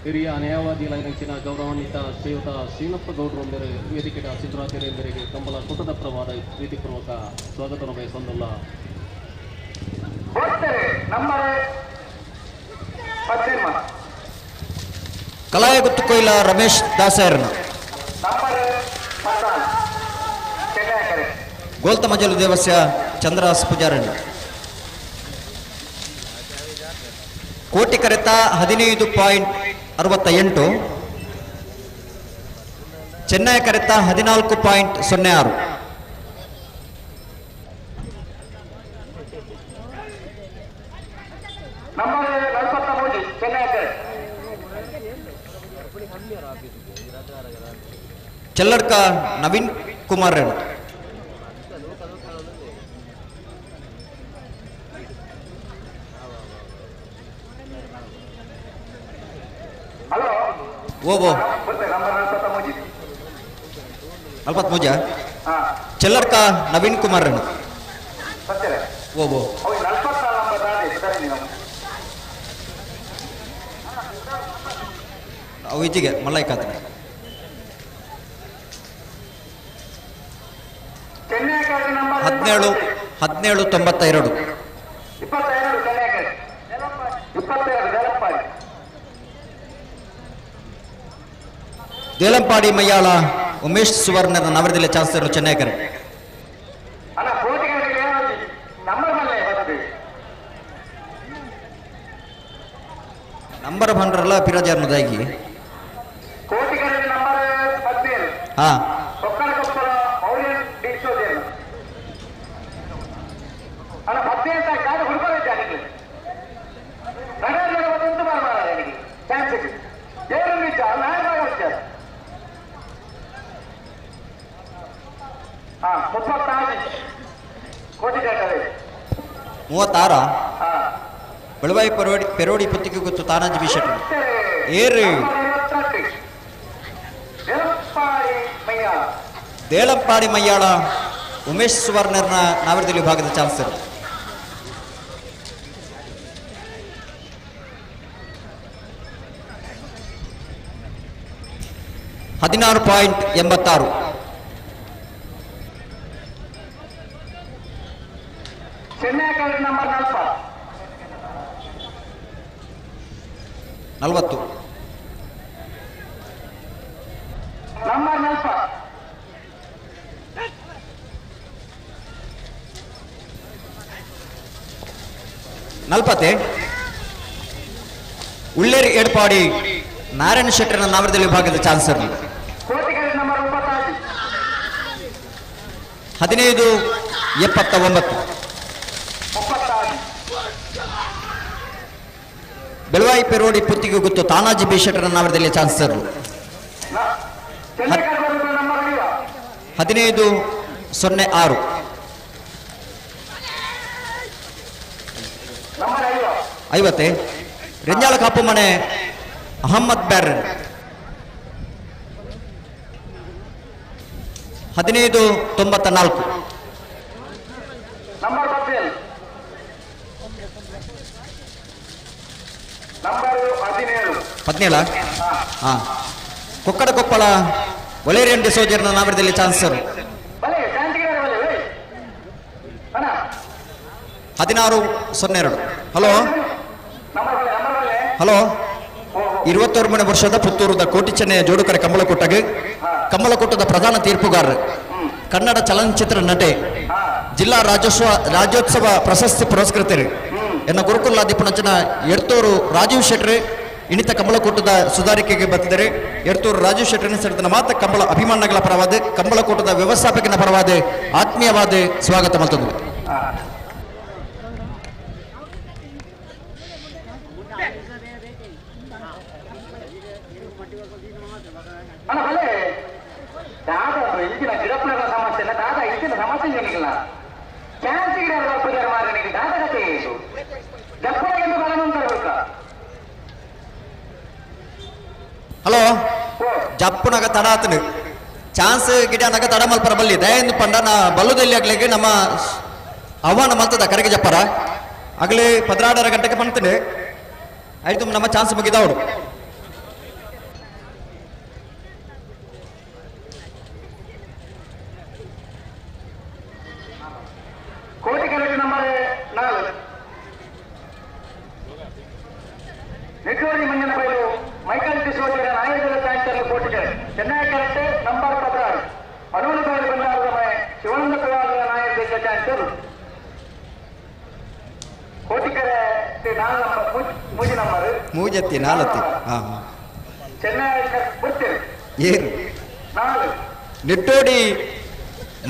ಹಿರಿಯ ನ್ಯಾಯವಾದಿ ಲೈನಂಚಿನ ಗೌರವಾನ್ವಿತ ಶ್ರೀಯುತ ಶ್ರೀನಪ್ಪ ಗೌಡರು ಮೇರೆ ವೇದಿಕೆಯ ಸಿದ್ದರಾಜರ ಮೇರೆಗೆ ಕಂಬಳ ಕೂಟದ ಪ್ರವಾದ ಪ್ರೀತಿಪೂರ್ವಕ ಸ್ವಾಗತ ಬಯಸೊಂದಲ್ಲ. ನಂಬರ್ 18, ಕಲಾಯಗುತ್ತು ಕೊಯ್ಲ ರಮೇಶ್ ದಾಸಯ್ಯರ್ನ. ನಂಬರ್ 14 ಚೆನ್ನೈ ಕರೆಕ್ಟ್. ಗೋಲ್ತಮಜಲು ದೇವಸ್ಯ ಚಂದ್ರಾಸ್ ಪೂಜಾರಣ್ಣ. ಕೋಟಿ ಕರೆತ 15.68, ಚೆನ್ನೈ ಕರೆತ 14.06. ನಂಬರ್ 43 ಚೆನ್ನೈ ಕರೆಕ್ಟ್. ಚೆಲ್ಲಡ್ಕ ನವೀನ್ ಕುಮಾರ್ ರೇಣು. ಹಲೋ ಓ ಓ ನಂಬರ್ 43. 43. ಚೆಲ್ಲಡ್ಕ ನವೀನ್ ಕುಮಾರ್ ರೇಣು. ಸತ್ಯರೇ ಓ ಓ ಅವು 44 ನಂಬರ್ ದಾದೆ ಸರಿ ನೀವು. ಅವು ಇಜ್ಜಿಗೆ ಮಲ್ಲೈಕಾತನೆ. Chennaya correct number 17 17.92. 22 ಚೆನ್ನೈ ಕರೆಕ್ಟ್ 22 ದೇಲಂಪಾಡಿ. ದೇಲಂಪಾಡಿ ಮಯ್ಯಾಳ ಉಮೇಶ್ ಸುವರ್ಣನ ನವರದಿಲ್ಲ ಚಾನ್ಸರ್ ಚೆನ್ನೈ ಕರೆಕ್ಟ್. ಅಣ್ಣ ಕೋಟಿ ಕರೆಕ್ಟ್ ನಂಬರ್ ಮಲ್ಲೆ ಬರ್ತದೆ. ನಂಬರ್ ಬಂದ್ರಲ್ಲ ಪಿರಾಜಾರ್ನದಾಗಿ. ಕೋಟಿ ಕರೆಕ್ಟ್ ನಂಬರ್ 17. ಹಾ ಕೊಕ್ಕಡ ಕೊಪ್ಪಳ ಮೌರ್ಯನ್ ಡಿ ಸೋಜನ್. 36 Beluvai Perodi Puttige Guttu Tanaji B Shetty ಏರು ದೇಳಂಪಾಡಿ ಮಯ್ಯಾಳ ಉಮೇಶ್ ಸುವರ್ಣರ್ನ ನಾವರದಲ್ಲಿ ವಿಭಾಗದ ಚಾನ್ಸರ್. 16.86. 40. 40. ಉಳ್ಳೇರಿ ಎಡ್ಪಾಡಿ ನಾರಾಯಣ ಶೆಟ್ಟರ್ನ ನಾವರದಲ್ಲಿ ವಿಭಾಗದ ಚಾನ್ಸರ್. 15.79. ಬೆಳವಾಯಿ ಪೆರೋಡಿ ಪುತ್ತಿಗೆ ಗುತ್ತು ತಾನಾಜಿ ಬಿ ಶೆಟ್ಟರ್ನ ನಾವರದಲ್ಲಿ ಚಾನ್ಸರ್. 15.06. 50. ರೆಂಜಾಳ ಕಾಪು ಮನೆ ಅಹಮ್ಮದ್ ಬ್ಯಾರನ್. 15.94. 17. ಹಾಂ, ಕೊಕ್ಕಡ ಕೊಪ್ಪಳ ವಲೇರಿಯನ್ ಡಿಸೋಜರ್ನ ನಾಮದಲ್ಲಿ ಚಾನ್ಸರ್. 16.02. ಹಲೋ ಹಲೋ, 21 ವರ್ಷದ ಪುತ್ತೂರದ ಕೋಟಿ ಚೆನ್ನಯ್ಯ ಜೋಡುಕರೆ ಕಂಬಳಕೂಟಗೆ ಕಂಬಳಕೂಟದ ಪ್ರಧಾನ ತೀರ್ಪುಗಾರರು, ಕನ್ನಡ ಚಲನಚಿತ್ರ ನಟೆ, ಜಿಲ್ಲಾ ರಾಜ್ಯೋತ್ಸವ ಪ್ರಶಸ್ತಿ ಪುರಸ್ಕೃತರು ಎನ್ನ ಗುರುಕುಲಾಧಿಪನಂಚಿನ ಎಡ್ತೂರು ರಾಜೀವ್ ಶೆಟ್ರೆ ಇಣಿತ ಕಂಬಳಕೂಟದ ಸುಧಾರಿಕೆಗೆ ಬರ್ತಿದ್ದಾರೆ. ಎಡ್ತೂರು ರಾಜೀವ್ ಶೆಟ್ಟರ್ನ ಸೆಳೆದ ಮಾತ ಕಂಬಳ ಅಭಿಮಾನಿಗಳ ಪರವಾದ ಕಂಬಳಕೂಟದ ವ್ಯವಸ್ಥಾಪಕನ ಪರವಾದ ಆತ್ಮೀಯವಾದ ಸ್ವಾಗತ ಮಲ್ತೊಂದು. ಹಲೋ, ಜಪ್ಪುನಗ ತಡ ಆತನು ಚಾನ್ಸ್ ಗಿಡನಗ ತಡ ಮಲ್ಪರ ಬಲ್ಲಿ ದಯಂದು ಪಂಡ ನಾ ಬಲ್ಲುದಲ್ಲಿ ಆಗ್ಲಿಕ್ಕೆ ನಮ್ಮ ಆಹ್ವಾನ ಮಲ್ತದ ಕರೆಗೆ ಜಪ್ಪರ ಆಗಲಿ 16 ಗಂಟೆಗೆ ಬಂತೇನೆ ಆಯ್ತು, ನಮ್ಮ ಚಾನ್ಸ್ ಮುಗಿದವರು. ಮೂಜತ್ತಿ ನಾಲತ್ತಿ ಏರು ನಿಟ್ಟೋಡಿ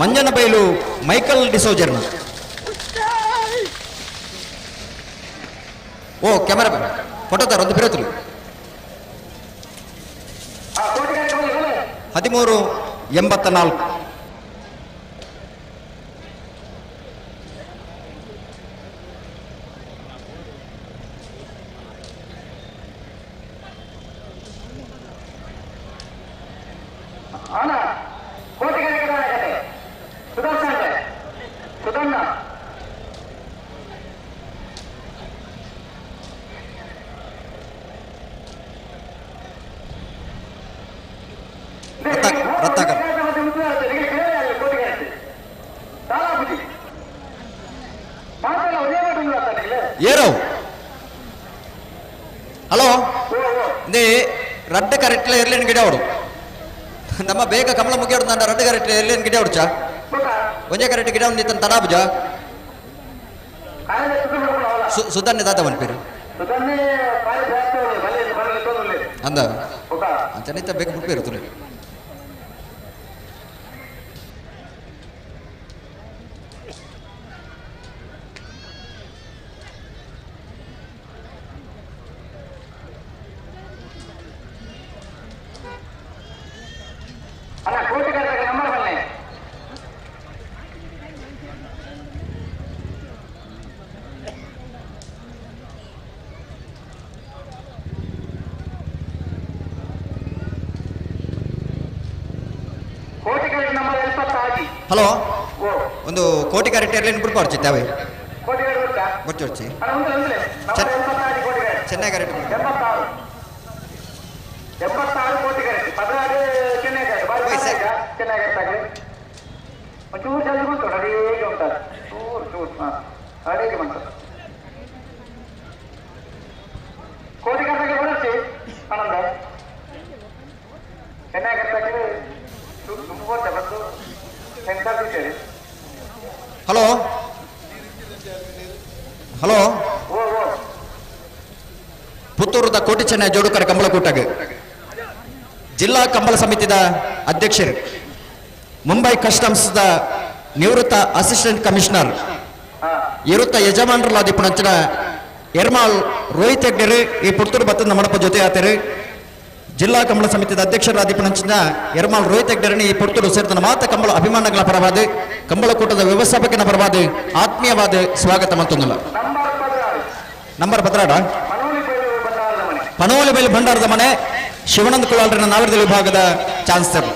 ಮಂಜನ ಬೈಲು ಮೈಕಲ್ ಡಿಸೋಜರ್ನ. ಓ ಕ್ಯಾಮರಾ ಫೋಟೋ ಒಂದು ಬಿರೋತ್ರಿ. 13.84. ಏರೋ ಹಲೋ, ಇಂದೇ ರಡ್ಡ ಕರೆಕ್ಟ್ಲ ಎರ್ಲೇನು ಗಿಡ ಅವಡು ನಮ್ಮ ಬೇಗ ಕಮಲ ಮುಗಿಯೋಡು ನನ್ನ ರಡ್ಡ ಕರೆಕ್ಟ್ಲ ಎರ್ಲೇನು ಗಿಡ ಅವಡ್ಚ ಒಂಜೇ ಕರೆಕ್ಟ್ ಗಿಡ ಒಂದು ತಡಾಬುಜ ಸುಧನ್ಯ ದಾದ ಪೇರು ಅಂದ ಅಂಚನೆ ಬೇಗ ಬಿಡ್ಪೇರು ತುಳಿ. ಹಲೋ, ಒಂದು ಕೋಟಿ ಕ್ಯಾರೆಟ್ ಏರ್ಲೈನ್ ಬಿಡ್ಪ ಹೊರ್ಚಿತ್ತೆ ಅವೇ ಬರ್ಚಿ ಹೊರ್ಚಿ ಚೆನ್ನೈ ಕ್ಯಾರೆಟ್. 86 ಕೋಟಿ ಕರೆಕ್ಟ್, 16 ಚೆನ್ನೈ ಕರೆಕ್ಟ್. ಚೆನ್ನೈ ಕರೆಕ್ಟ್ ಆಗಲಿ, ಒಂಚೂರು ಜಲ್ದಿ ಬಂತು, ಅಡಿಗೆ ಉಂಟು, ಚೂರು ಚೂರು, ಹಾಂ ಅಡಿಗೆ ಬಂತು. ಕೋಟಿ ಕರೆಕ್ಟಾಗಿ ಬರಸಿ ಆನಂದ. ಚೆನ್ನೈ ಕರೆಕ್ಟಾಗಿ ತುಂಬ ಬಂದು ಎಂತ. ಹಲೋ ಹಲೋ, ಪುತ್ತೂರುದ ಕೋಟಿ ಚೆನ್ನೈ ಜೋಡುಕರ ಕಂಬಳಕೂಟಗ್ ಜಿಲ್ಲಾ ಕಂಬಳ ಸಮಿತಿದ ಅಧ್ಯಕ್ಷರು, ಮುಂಬೈ ಕಸ್ಟಮ್ಸ್ the ನಿವೃತ್ತ ಅಸಿಸ್ಟೆಂಟ್ ಕಮಿಷನರ್, ಇರುತ್ತ ಯಜಮಾನರಲಾದಿ ಪುಣಂಚಿನ ಎರ್ಮಾಳ್ ರೋಹಿತ್ ಹೆಗ್ಡೆರು ಈ ಪುತ್ತೂರು ಬತ್ತದ ಮಡಪ ಜೊತೆ ಆತರು. ಜಿಲ್ಲಾ ಕಂಬಳ ಸಮಿತಿದ ಅಧ್ಯಕ್ಷರಾದಿ ಪುಣಂಚಿನ ಎರ್ಮಾಳ್ ರೋಹಿತ್ ಹೆಗ್ಡೆರನ್ನು ಈ ಪುತ್ತೂರು ಸೇರಿದ ಮಾತ ಕಂಬಳ ಅಭಿಮಾನಗಳ ಪರವಾದ, ಕಂಬಳಕೂಟದ ವ್ಯವಸ್ಥಾಪಕನ ಪರವಾದ ಆತ್ಮೀಯವಾದ ಸ್ವಾಗತ ಮತ್ತೊಂದಿಲ್ಲ. ನಂಬರ್ ಪತ್ರಾಡ ಪನೋಲಿ ಬೈಲು ಭಂಡಾರದ ಮನೆ, ಶಿವಾನಂದ ಕುಲಾಲ್ರನ ನಾವರದಲ್ಲಿ ವಿಭಾಗದ ಚಾನ್ಸಲರ್.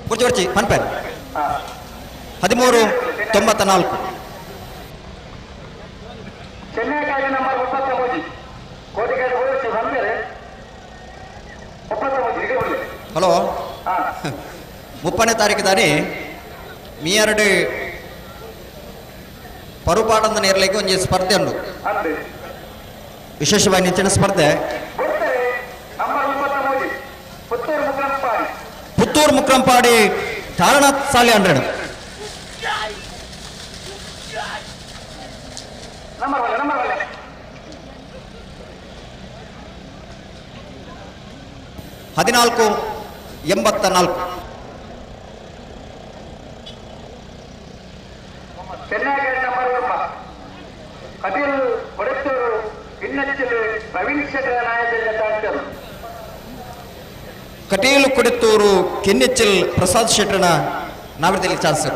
ಕುರ್ಚಿ ಪನ್ಪೇರ್ 1394. ಹಲೋ, 30ನೇ ತಾರೀಕು ದಾನಿ ಮೀಯರಡು ಪರುಪಾಡಂದ ನೇರ್ಲಿಕ್ಕೆ ಒಂದು ಸ್ಪರ್ಧೆ ಉಂಟು, ವಿಶೇಷವಾಗಿ ನೆಚ್ಚಿನ ಸ್ಪರ್ಧೆ. ಪುತ್ತೂರು ಮುಕ್ರಂಪಾಡಿ ತಾರನಾಥ್ ಸಾಲಿ ಹಂಡ್ರೆಡ್. 1484. ಕಟೀಲು ಕೊಡಿತ್ತೂರು ಕೆನ್ನೆಚ್ಚಿಲ್ ಪ್ರಸಾದ್ ಶೆಟ್ಟರ್ನ ನಾವರದಲ್ಲಿ ಚಾನ್ಸ್.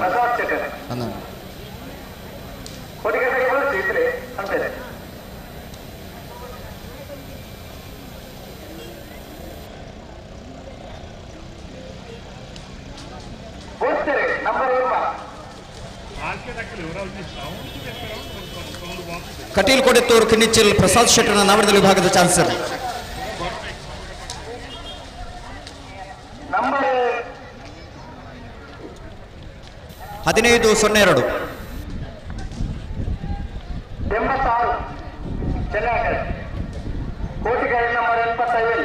ಕಟೀಲ್ ಕೊಡಿತ್ತೂರು ಕಿನ್ನಿಚ್ಚಿಲ್ ಪ್ರಸಾದ್ ಶೆಟ್ಟರ್ನ ನಾವರದಲ್ಲಿ ವಿಭಾಗದ ಚಾನ್ಸರ್. 1502. 86 ಚೆನ್ನೈ ಕೋಟಿ ಕರೆಂಟ್ ನಂಬರ್ 87.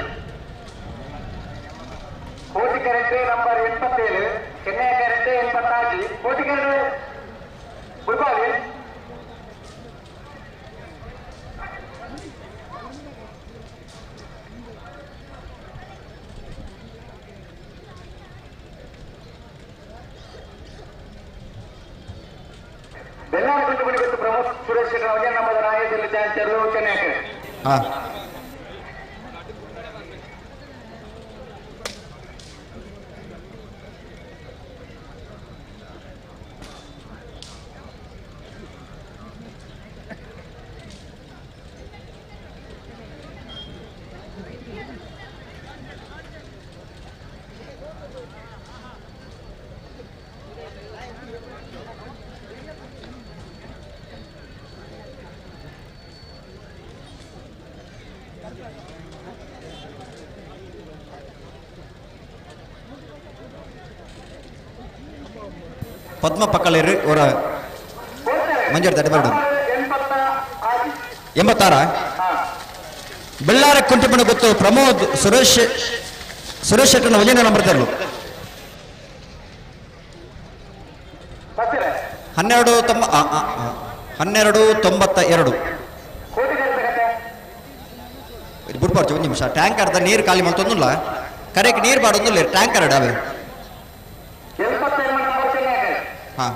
ಕೋಟಿ ಕರೆಂಟ್ ನಂಬರ್ 87, ಚೆನ್ನೈ ಕರೆಂಟ್ 86. ಕೋಟಿ ಕರೆಂಟ್ ಬುಡ್ಪಾಲಿ. ಬೆಳ್ಳಾರಿ ಗುಂಡು ಪ್ರಮೋದ್ ಸುರೇಶ್ ಶೆಟ್ಟರ್ ನಮ್ಮ ನಾಯಕರಲ್ಲಿ ಚಾನ್ಸರ್ ಚೆನ್ನೈ. ಪದ್ಮ ಪಕ್ಕಳಿರು ಅವರ ಮಂಜೂರು ತಡೆಬಾರ್ದು. 86 ಬೆಳ್ಳಾರ ಕುಂಟಿಪಣ ಗೊತ್ತು ಪ್ರಮೋದ್ ಸುರೇಶ್ ಸುರೇಶ್ ಶೆಟ್ಟರ್ನ ವಜನ ನಂಬರ್ ತರಲು 1292. ಬಿಡ್ಬಾರ್ದು ಒಂದು ನಿಮಿಷ. ಟ್ಯಾಂಕರ್ದ ನೀರು ಖಾಲಿ ಮಾಡ್ತೊಂದಿಲ್ಲ, ಕರೆಕ್ ನೀರು ಬಾಡೊಂದಿಲ್ಲ ಟ್ಯಾಂಕರ್ ಅವೇ. ಹಾಂ,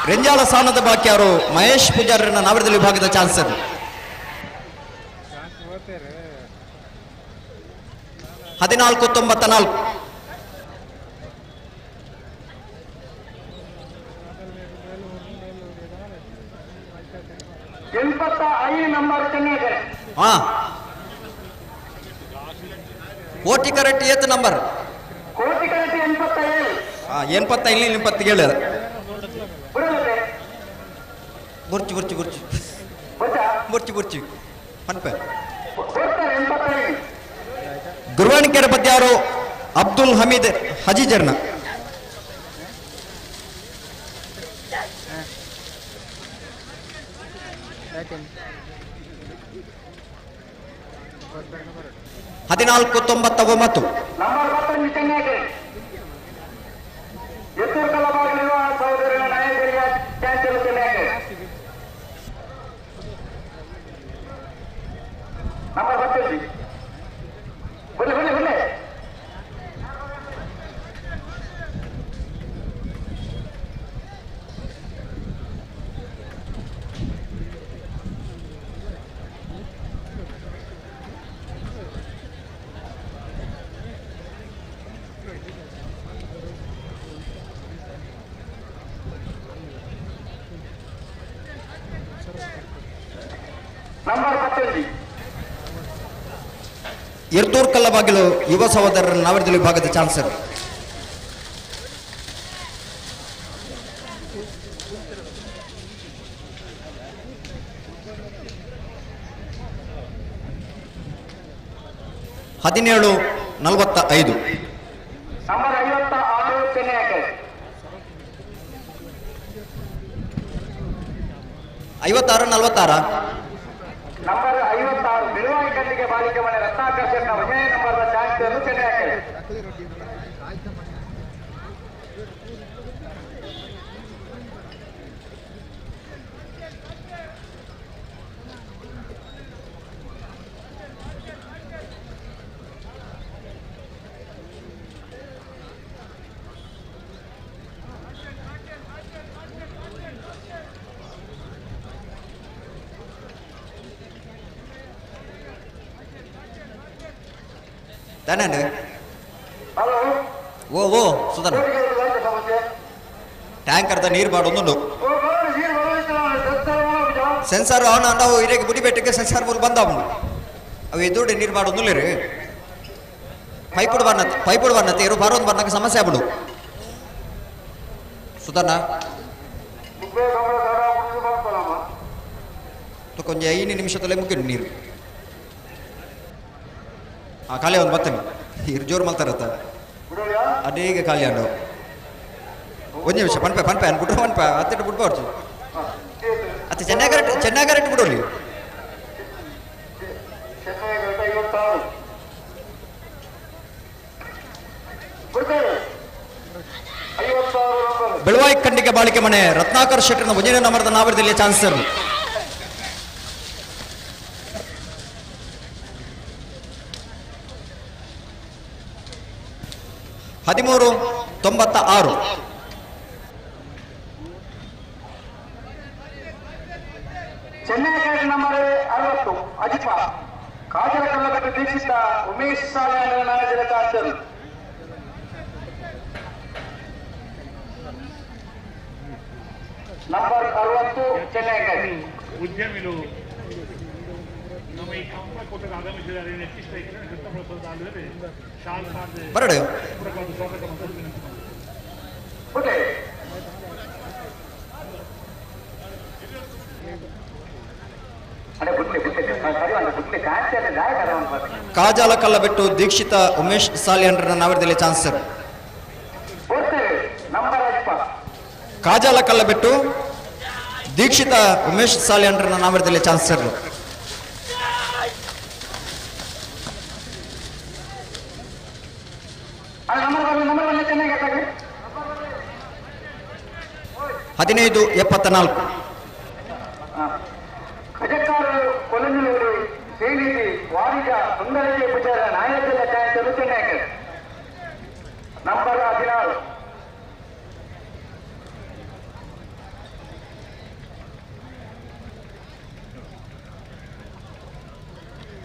ರೆಂಜಾಳ ಸಾನದ ಬಾಕಿಯಾರು ಮಹೇಶ್ ಪೂಜಾರನ ನಾವರದಲ್ಲಿ ವಿಭಾಗದ ಚಾನ್ಸರ್. 1494. 85 ನಂಬರ್ ಚೆನ್ನೈಕರೆ. ಹಾ ಕೋಟಿ ಕರೆಕ್ಟ್ ಏತ್ ನಂಬರ್? ಕೋಟಿ ಕರೆಕ್ಟ್ 87. ಹಾ 85 87. ಬುರ್ಚಿ ಬುರ್ಚಿ ಬುರ್ಚಿ ಬುರ್ಚಿ ಬುರ್ಚಿ ಪನ್ಪೆ. ಗುರುವಾಣಿಕೆರೆ ಪದ್ಯಾರು ಅಬ್ದುಲ್ ಹಮೀದ್ ಹಜೀಜರ್ನ. ಹದಿನಾಲ್ಕು 99. ನಂಬರ್ 11 ಚೆನ್ನೈಕರೆ. ಎತ್ತೂರು ಕಲ್ಲಬಾಗಿಲಿರುವ ಸಹೋದರನ ನಾಯಕರಿಗೆ ಚಾನ್ಸಲ್ ಚೆನ್ನೈಕರೆ. ನಂಬರ್ 11. ಬುಲ್ಲೆ ಬುಲ್ಲೆ ಬುಲ್ಲೆ. ನಂಬರ್ 11. ಎರ್ತೂರ್ ಕಲ್ಲಬಾಗಿಲು ಯುವ ಸಹೋದರರ ನಾವರ್ದಲಿ ವಿಭಾಗದ ಚಾನ್ಸರ್. ಹದಿನೇಳು 45. ನಂಬರ್ 56 ಚೆನ್ನೈಕರೆ. 56 46. ನಂಬರ್ 56 ಬಿಳುವಾಯಿ ಕಲ್ಲಿಗೆ ಬಾಲಿಕೆ ಮನೆ ರತ್ನಾಕರ್ಷಣ ವಿಜಯ ನಂಬರ್ ಚಾನ್ಸರ್ ಚೆನ್ನೈಕರೆ. ತಾನೇ ಹಲೋ. ಓ ಓ ಸುಧನ್ ಟ್ಯಾಂಕರ್ದ ನೀರು ಬಾಡೊಂದುಂಡು ಸೆನ್ಸಾರ್ ಅವನ ನಾವು ಇರೇಗೆ ಬುಡಿಬೆಟ್ಟಕ್ಕೆ ಸೆನ್ಸಾರ್ ಮೂರು ಬಂದ ಅವನು ಅವು ಎದುರುಡೆ ನೀರು ಬಾಡೊಂದುಲ್ಲ ರೀ. ಪೈಪುಡು ಬರ್ನತ್ತೆ ಪೈಪುಡು ಬರ್ನತ್ತೆ ಇರು ಬಾರೊಂದು ಬರ್ನಕ್ಕೆ ಸಮಸ್ಯೆ ಆಗ್ಬಿಡು ಸುಧನ್ನ. ಕೊಂಚ 5 ನಿಮಿಷದಲ್ಲೇ ಮುಗಿಡು ನೀರು. ಆ ಖಾಲಿ ಒಂದು ಬರ್ತೇನೆ ಇರು ಜೋರು ಮಲ್ತಾರತ್ತ ಅನೇಕ ಖಾಲಿ ಅಂಡು. ಒಂದು ನಿಮಿಷ ಪನ್ಪೆ ಪನ್ಪೆ ಅನ್ಬಿಟ್ರು ಪನ್ಪೆ ಹತ್ತಿಟ್ಟು ಬಿಡ್ಬಾರ್ದು ಅತ್ತೆ ಚೆನ್ನಾಗಿ ಕರೆಕ್ಟ್ ಚೆನ್ನಾಗಿ ಕರೆಕ್ಟ್ ಬಿಡೋಲಿ. ಬೆಳವಾಯಿ ಖಂಡಿಗೆ ಬಾಳಿಕೆ ಮನೆ ರತ್ನಾಕರ್ ಶೆಟ್ಟರ್ನ ಒಂದನೇ ನಂಬರ್ದ ನಾವರದಲ್ಲಿ ಚಾನ್ಸರ್. 13 96. ಚೆನ್ನೈ ನಂಬರ್ 60 ಅಜಿಪ ಕಾಜಲ ಕಲ್ಲಕಟ್ಟು ದೀಕ್ಷಿತ ಉಮೇಶ್ ಸಾಲ್ಯಾನ ನಾಯಕರ ಚಾನ್ಸರ್. ನಂಬರ್ 60 ಚೆನ್ನೈ. ಉದ್ಯಮಿಗಳು ನಮ್ಮ ಈ ಕಂಬಳಕೂಟಕ್ಕೆ ಆಗಮಿಸಿದ್ದಾರೆ. ನೆಚ್ಚಿಸ್ತಾ ಇದ್ದಾರೆ ಕೃಷ್ಣಪ್ರಸಾದ್ ಆಲೂರು ಶಾಲ್ ಬರಡು. ಸ್ವಾಗತ ಮಾಡ್ತಾರೆ ವಿನಂತಿ ಮಾಡ್ತೀನಿ. ಕಾಜಾಲ ಕಲ್ಲಬೆಟ್ಟು ದೀಕ್ಷಿತ ಉಮೇಶ್ ಸಾಲಿಯನ್ರ ನಾವರದಲ್ಲಿ ಚಾನ್ಸರ್. ಕಾಜಾಲ ಕಲ್ಲಬೆಟ್ಟು ದೀಕ್ಷಿತ ಉಮೇಶ್ ಸಾಲಿಯನ್ರ ನಾವರದಲ್ಲಿ ಚಾನ್ಸರ್. 15 74. ಕಜಕ್ಕಾರು ಕೊಲಂಜಲೂರು ಶ್ರೀನಿಧಿ ವಾಣಿಜ ಸುಂದರಕ್ಕೆ ಪೂಜಾರ ನಾಯಕರ ಚಾನ್ಸರ್ ಚೆನ್ನೈ. ನಂಬರ್ 16.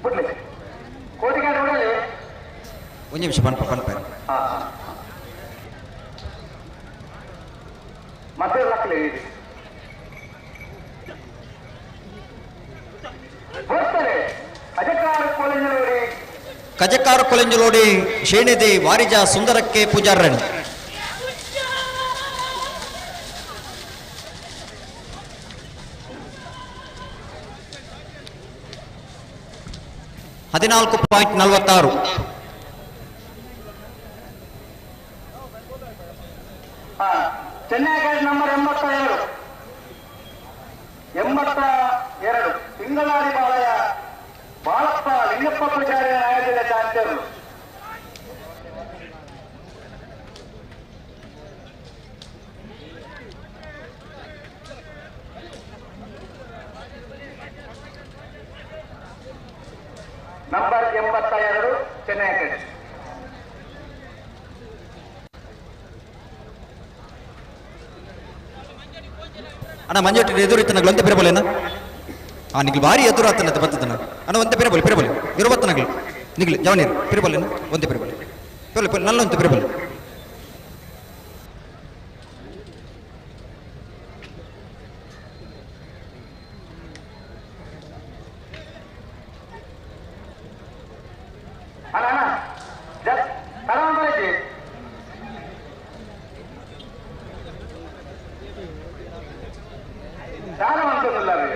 ಬಿಡ್ಲಿ ಕೋಟಿಗಾಡು ಬಿಡಲಿ. ಒಂದು ನಿಮಿಷ ಪನ್ಪ ಪನ್ಪ. ಮತ್ತೆ ಲಕ್ಕಲಿ ಇದೆ. ಕಜಕಾರ ಕೊಲೆಂಜಲೋಡಿ ಶೇಣಿದಿ ವಾರಿಜ ಸುಂದರಕ್ಕೆ ಪೂಜಾರನ್. 14.46. ಚೆನ್ನೈ ನಂಬರ್ 82 82 ತಿಂಗಳಾಡಿ ಬಾಲಯ ಬಾಳಪ್ಪ ಲಿಂಗಪ್ಪ ಪೂಜಾರಿ ಆಯೋಜಿತ ಚಾಂಪಿಯನ್. ನಂಬರ್ 82 ಚೆನ್ನೈ. ಅಣ್ಣ ಮಂಜೋಟಿ ಎದುರಿತ್ತನಗಳು ಒಂದೇ ಪಿರಬಲೇನ? ಆ ನಿಗ್ಲು ಭಾರಿ ಎದುರಾತನತೆ ಬರ್ತದನ ಅಣ್ಣ, ಒಂದೇ ಪಿರಬಲಿ ಪಿರಬಲಿ ಇರುವತ್ತನಗಳು ನಿಗ್ಲು ಜವನೀರು ಪಿರಬಲೇನ? ಒಂದೇ ಪಿರಬಲಿ ಪಿರಬಲಿ ಪಿರಬಲಿ ನಲ್ಲ ಒಂತೆ ಪಿರಬಲಿ. ಅಣ್ಣ ಅಣ್ಣ ಜಸ್ಟ್ ತಗೊಂಡ್ಬರೈತಿ. ದಾನ ಮಾಡ್ತದಲ್ಲ ರೀ.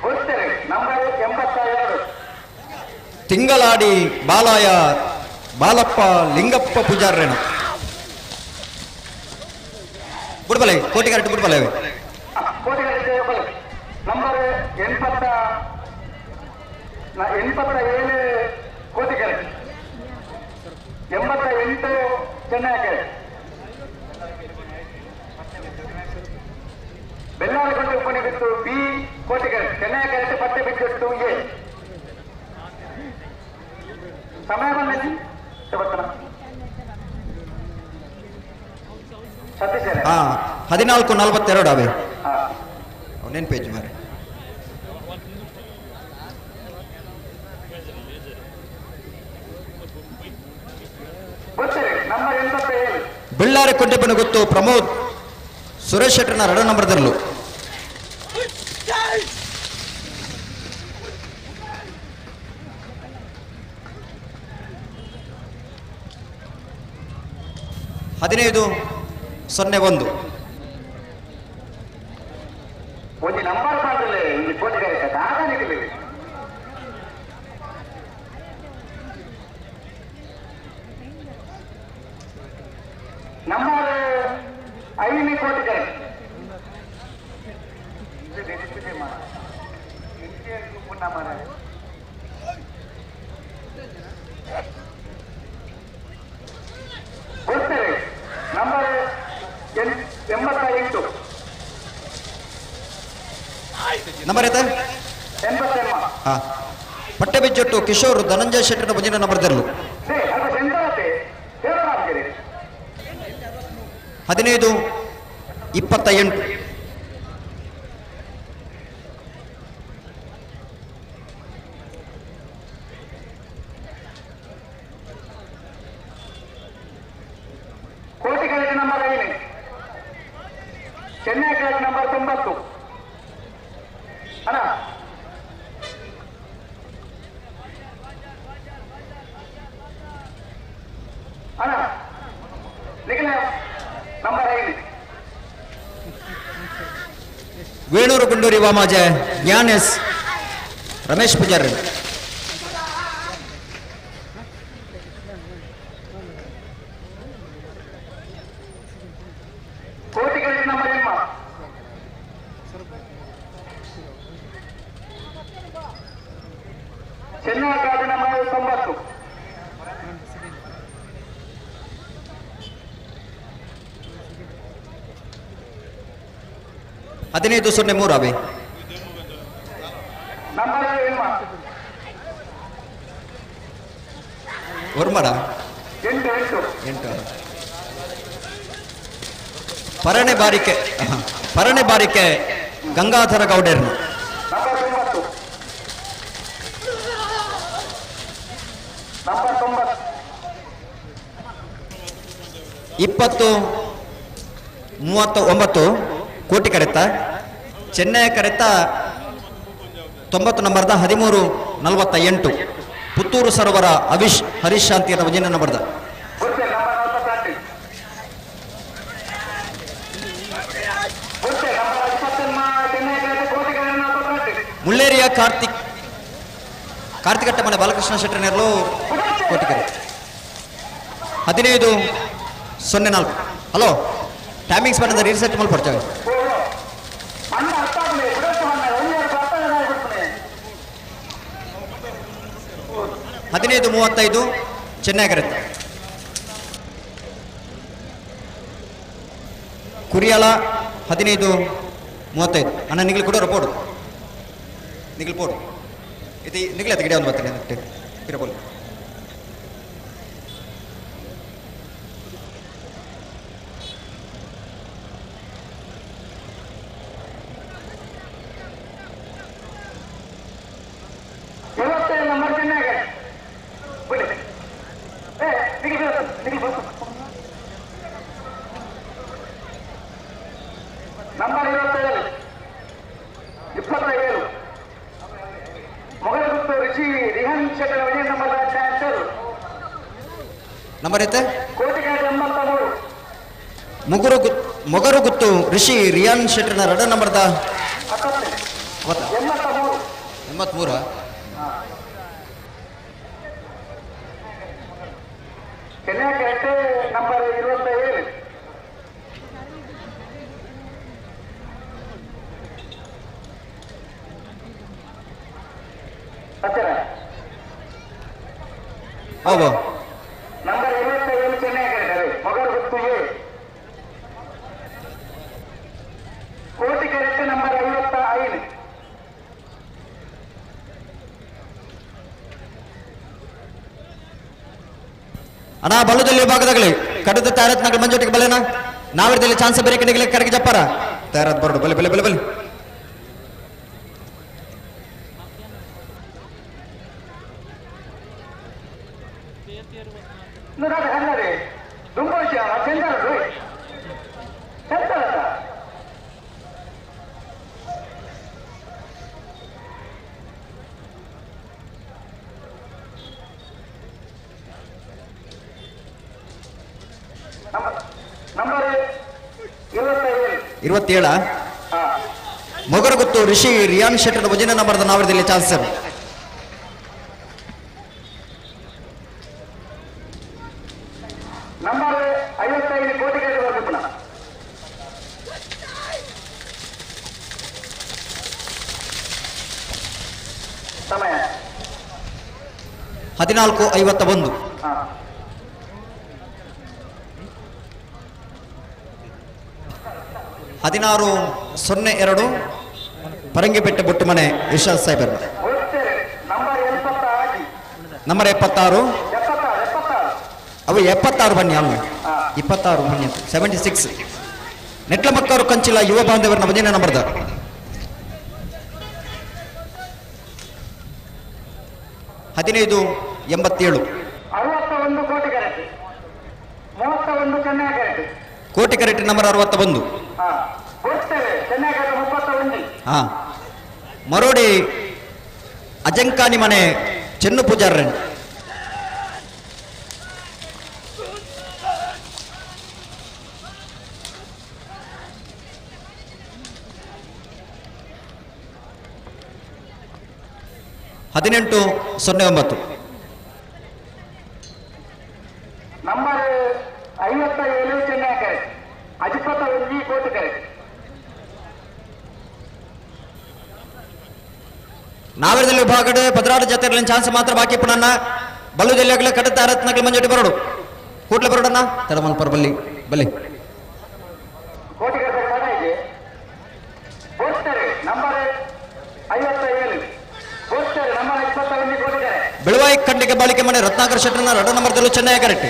ಗೊತ್ತೇನೆ ನಂಬರ್ 82 ತಿಂಗಳಾಡಿ ಬಾಲಾಯ ಬಾಲಪ್ಪ ಲಿಂಗಪ್ಪ ಪೂಜಾರ್ರೇನು ಬುಡ್ಬಲೆ ಕೋಟಿಗಾರಟ್ಟು ಬುಡ್ಬಲೆ. ಕೋಟಿಗಟ್ಟೆ ನಂಬರ್ 87 ಕೋಟಿಗೆರೆ, 88 ಚೆನ್ನೈಕೆರೆ, ಬೆಲ್ಲಾರಗೊಂಡು ಉಪನಿಬಿತ್ತು ಬಿ ಕೋಟಿಗೆರೆ, ಚೆನ್ನೈಕೆರೆ ಪಟ್ಟೆ ಬಿದ್ದಿಟ್ಟು ಎ. ಸಮಯ ಬಂದಿದ್ದು ಸತೀಶ್. ಹಾ 14:42 ಅವೇ ನೆನ್ಪೇಜ್ ಮಾರೆ. ಗೊತ್ತಿರಿ ನಂಬರ್ 87 ಬೆಳ್ಳಾರಿ ಕೊಂಡೆಪ್ಪನ ಗೊತ್ತು ಪ್ರಮೋದ್ ಸುರೇಶ್ ಶೆಟ್ಟರ್ನ 2 ನಂಬರ್ದಲ್ಲೂ. 15:01. ಒಂದು ನಂಬರ್ ಬಂದಿಲ್ಲ ಈ ಕೋಟಿಗೆರೆ ದಾದ ನಿಗಲಿ. ನಂಬರ್ 5 ಕೋಟಿಗೆರೆ ಗೊತ್ತೇನೆ ನಂಬರ್ 88. ನಂಬರ್ ಆಯ್ತಾ? 88. ಹಾ ಪಟ್ಟೆ ಬಿಜ್ಜೊಟ್ಟು ಕಿಶೋರ್ ಧನಂಜಯ ಶೆಟ್ಟರ್ನ ಮುಂದಿನ ನಂಬರ್ದಲ್ಲೂ. 15:28. ಕೋಟಿಗೆರೆ ನಂಬರ್ 5, ಚೆನ್ನೈ ನಂಬರ್ 90. ಅಣ್ಣ ಅಣ್ಣ ನಿಖಿಲ ನಂಬರ್ 5. ವೇಣೂರು ಗುಂಡೂರಿ ವಾಮಾಜೆ ಜ್ಞಾನೇಶ್ ರಮೇಶ್ ಪೂಜಾರಿ. ಕೋಟಿಗೆರೆ ನಂಬರ್ 8, ಚೆನ್ನೈ ನಂಬರ್ 90. 15:03 ಅವೇ. ನಂಬರ್ 8. ಒರ್ಮಡ 8 8 8. ಪರಣೆ ಬಾರಿಕೆ ಪರಣೆ ಬಾರಿಕೆ ಗಂಗಾಧರ ಗೌಡರ್ನು. Number 9 number 9. 20 39 ಕೋಟಿ ಕರೆತ ಚೆನ್ನೈ ಕರೆತ 90 ನಂಬರ್ದ 13:48 ಪುತ್ತೂರು ಸರೋವರ ಅವಿಶ್ ಹರೀಶ್ ಶಾಂತಿಯ ಒಂಜಿನ ನಂಬರ್ದ ಮುಳ್ಳೇರಿಯ ಕಾರ್ತಿಕ್ ಕಾರ್ತಿಕಟ್ಟ ಮನೆ ಬಾಲಕೃಷ್ಣ ಶೆಟ್ಟರ್ ನೆರಳು ಕೋಟಿಕೆರೆ 15:04. ಹಲೋ ಟೈಮಿಂಗ್ಸ್ ಬಂದ ರೀಸೆಟ್ ಮಲ್ಪಡ್ತೇವೆ. 15:35 ಚೆನ್ನೈ ಕರೆತ ಕುರಿಯಾಳ 15:35. ಅಣ್ಣ ನಿಗಲು ಕೂಡ ಪೋಡು ನಿಗಲು ಪೋಡು ಇದು ನಿಗಲ ಗಿಡ ಒಂದು ಬರ್ತೀನಿ ಪಿರಬೋಲು. ನಂಬರ್ 27 27 ಮೊಗಲಗುತ್ತು ಋಷಿ ರಿಹನ್ ಶೆಟ್ಟರ್ ವಿಜಯ ನಂಬರ್ ಡ್ಯಾನ್ಸರ್ ನಂಬರ್ ಐತೆ ಕೋಟಿಗಾಡಿ 83 ಮೊಗರುಗುತ್ತು ಋಷಿ ರಿಯಾನ್ ಶೆಟ್ಟರ್ನ ರಡ ನಂಬರ್ದ 83 83. Chennaya correct number 27. ಹೌದು ನಂಬರ್ 27 ಚೆನ್ನೈ ಕರೆಕ್ಟ್ ಮೊಗರುಗುತ್ತು ಎ ಕೋಟಿ ಕರೆಕ್ಟ್ ನಂಬರ್ 55. ಅಣ್ಣ ಬಲ್ಲದಲ್ಲಿ ಭಾಗದಾಗಲಿ ಕಡದ ತಾರತ್ ನಗರ ಮಂಜೋಟಿಗೆ ಬಲೇನಾ ನಾವಿರದಲ್ಲಿ ಚಾನ್ಸ್ ಬೇರೆ ಕಡೆಗೆ ಕರೆಗೆ ಜಪ್ಪಾರ ತಯಾರತ್ ಬರೋಡು ಬಲೆ ಬಲೆ ಬಲೆ ಬಲೆ. ನಂಬರ್ 27 27. ಮೊಗರುಗುತ್ತು ಋಷಿ ರಿಯಾನ್ ಶೆಟ್ಟರ್ ವಜನ ನಂಬರ್ದ ನಾವಿರದಲ್ಲಿ ಚಾನ್ಸ್ ನಂಬರ್ 55 ಕೋಟಿಗೇರಿ ಬರ್ಬೇಕು. ಸಮಯ 14:51. 16:02 ಪರಂಗಿಪೇಟೆ ಬೊಟ್ಟುಮನೆ ಇರ್ಷಾದ್ ಸಾಹೇಬರ್. ನಂಬರ್ 76 ಅವು 76 ಬನ್ನಿ ಅಲ್ಲ 26 ಬನ್ನಿ 76. ನೆಟ್ಲಮಕ್ಕಾರು ಕಂಚಿಲ ಯುವ ಬಾಂಧವರ ಭಜನೆ ನಂಬರ್ದ 15:87. 61 ಕೋಟಿ ಕರೆಕ್ಟ್ 31 ಚೆನ್ನೈ ಕರೆಕ್ಟ್ ಕೋಟಿ ಕರೆಕ್ಟ್ ನಂಬರ್ 61. ಹಾ ಮರೋಡಿ ಅಜಂಕಾನಿ ಮನೆ ಚೆನ್ನು ಪೂಜಾರ್ರನ್. 18:09. ನಂಬರ್ 57 ಚೆನ್ನೈ ಕರೆಕ್ಟ್ ಅಜಿಪತ್ತ ಕೋಟಿ ಕರೆಕ್ಟ್. ನಾವರದಲ್ಲಿ ವಿಭಾಗದ 16 ಜಾತಿಗಳಲ್ಲಿ ಚಾನ್ಸ್ ಮಾತ್ರ ಬಾಕಿ ಪುನನ್ನ ಬಲ್ಲುದಲ್ಲಿ ಆಗಲೇ ಕಡತ ಅರತ್ನಗಲ್ ಮಂಜೋಟಿ ಬರೋಡು ಕೂಟ್ಲೆ ಬರೋಡಣ್ಣ ತಡಮಲ್ಪರ್ ಬಲ್ಲಿ ಬಲ್ಲಿ ಬೆಳವಾಯಿ ಖಂಡಿಗೆ ಬಾಳಿಕೆ ಮನೆ ರತ್ನಾಕರ್ ಶೆಟ್ಟರ್ನ ರಡ ನಂಬರ್ದಲ್ಲೂ ಚೆನ್ನೈ ಕರೆಕ್ಟ್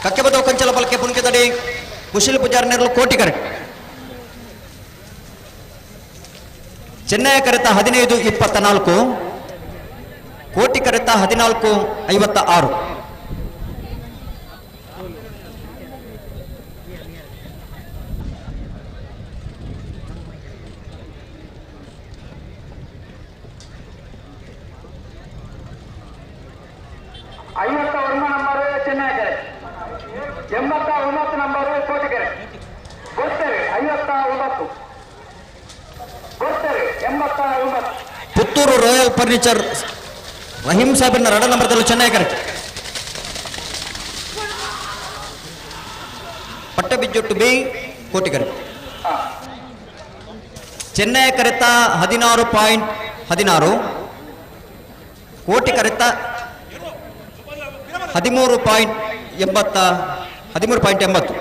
ಕಕ್ಕೆಬದವು ಕಂಚಲ ಬಲಕೆ ಪುನ್ಕೆ ತಡಿ ಕುಶಿಲ್ ಪೂಜಾರಿ ನೆರಳು ಕೋಟಿ ಕರೆಕ್ಟ್ ಚೆನ್ನೈ ಕರೆತ 15:24 ಕೋಟಿ ಕರೆತ 14:56. 59 ನಂಬರ್ ಚೆನ್ನೈಕೆರೆ, 89 ನಂಬರ್ ಕೋಟಿಕೆರೆ. ಗೊತ್ತರೆ 59, ಗೊತ್ತರೆ 89. ಪುತ್ತೂರು ರಾಯಲ್ ಫರ್ನಿಚರ್ ರಹೀಂ ಸಾಹೇಬ್ನ 2 ನಂಬರ್ದಲ್ಲೂ ಚೆನ್ನೈ ಕರೆಕ್ಟ್. ಪಟ್ಟಬಿಜ್ಜೊಟ್ಟು ಬಿ ಕೋಟಿಕೆರೆ. ಚೆನ್ನೈ ಕರೆತ 16.16, ಕೋಟಿ ಕರೆತ 13.80, 13.80.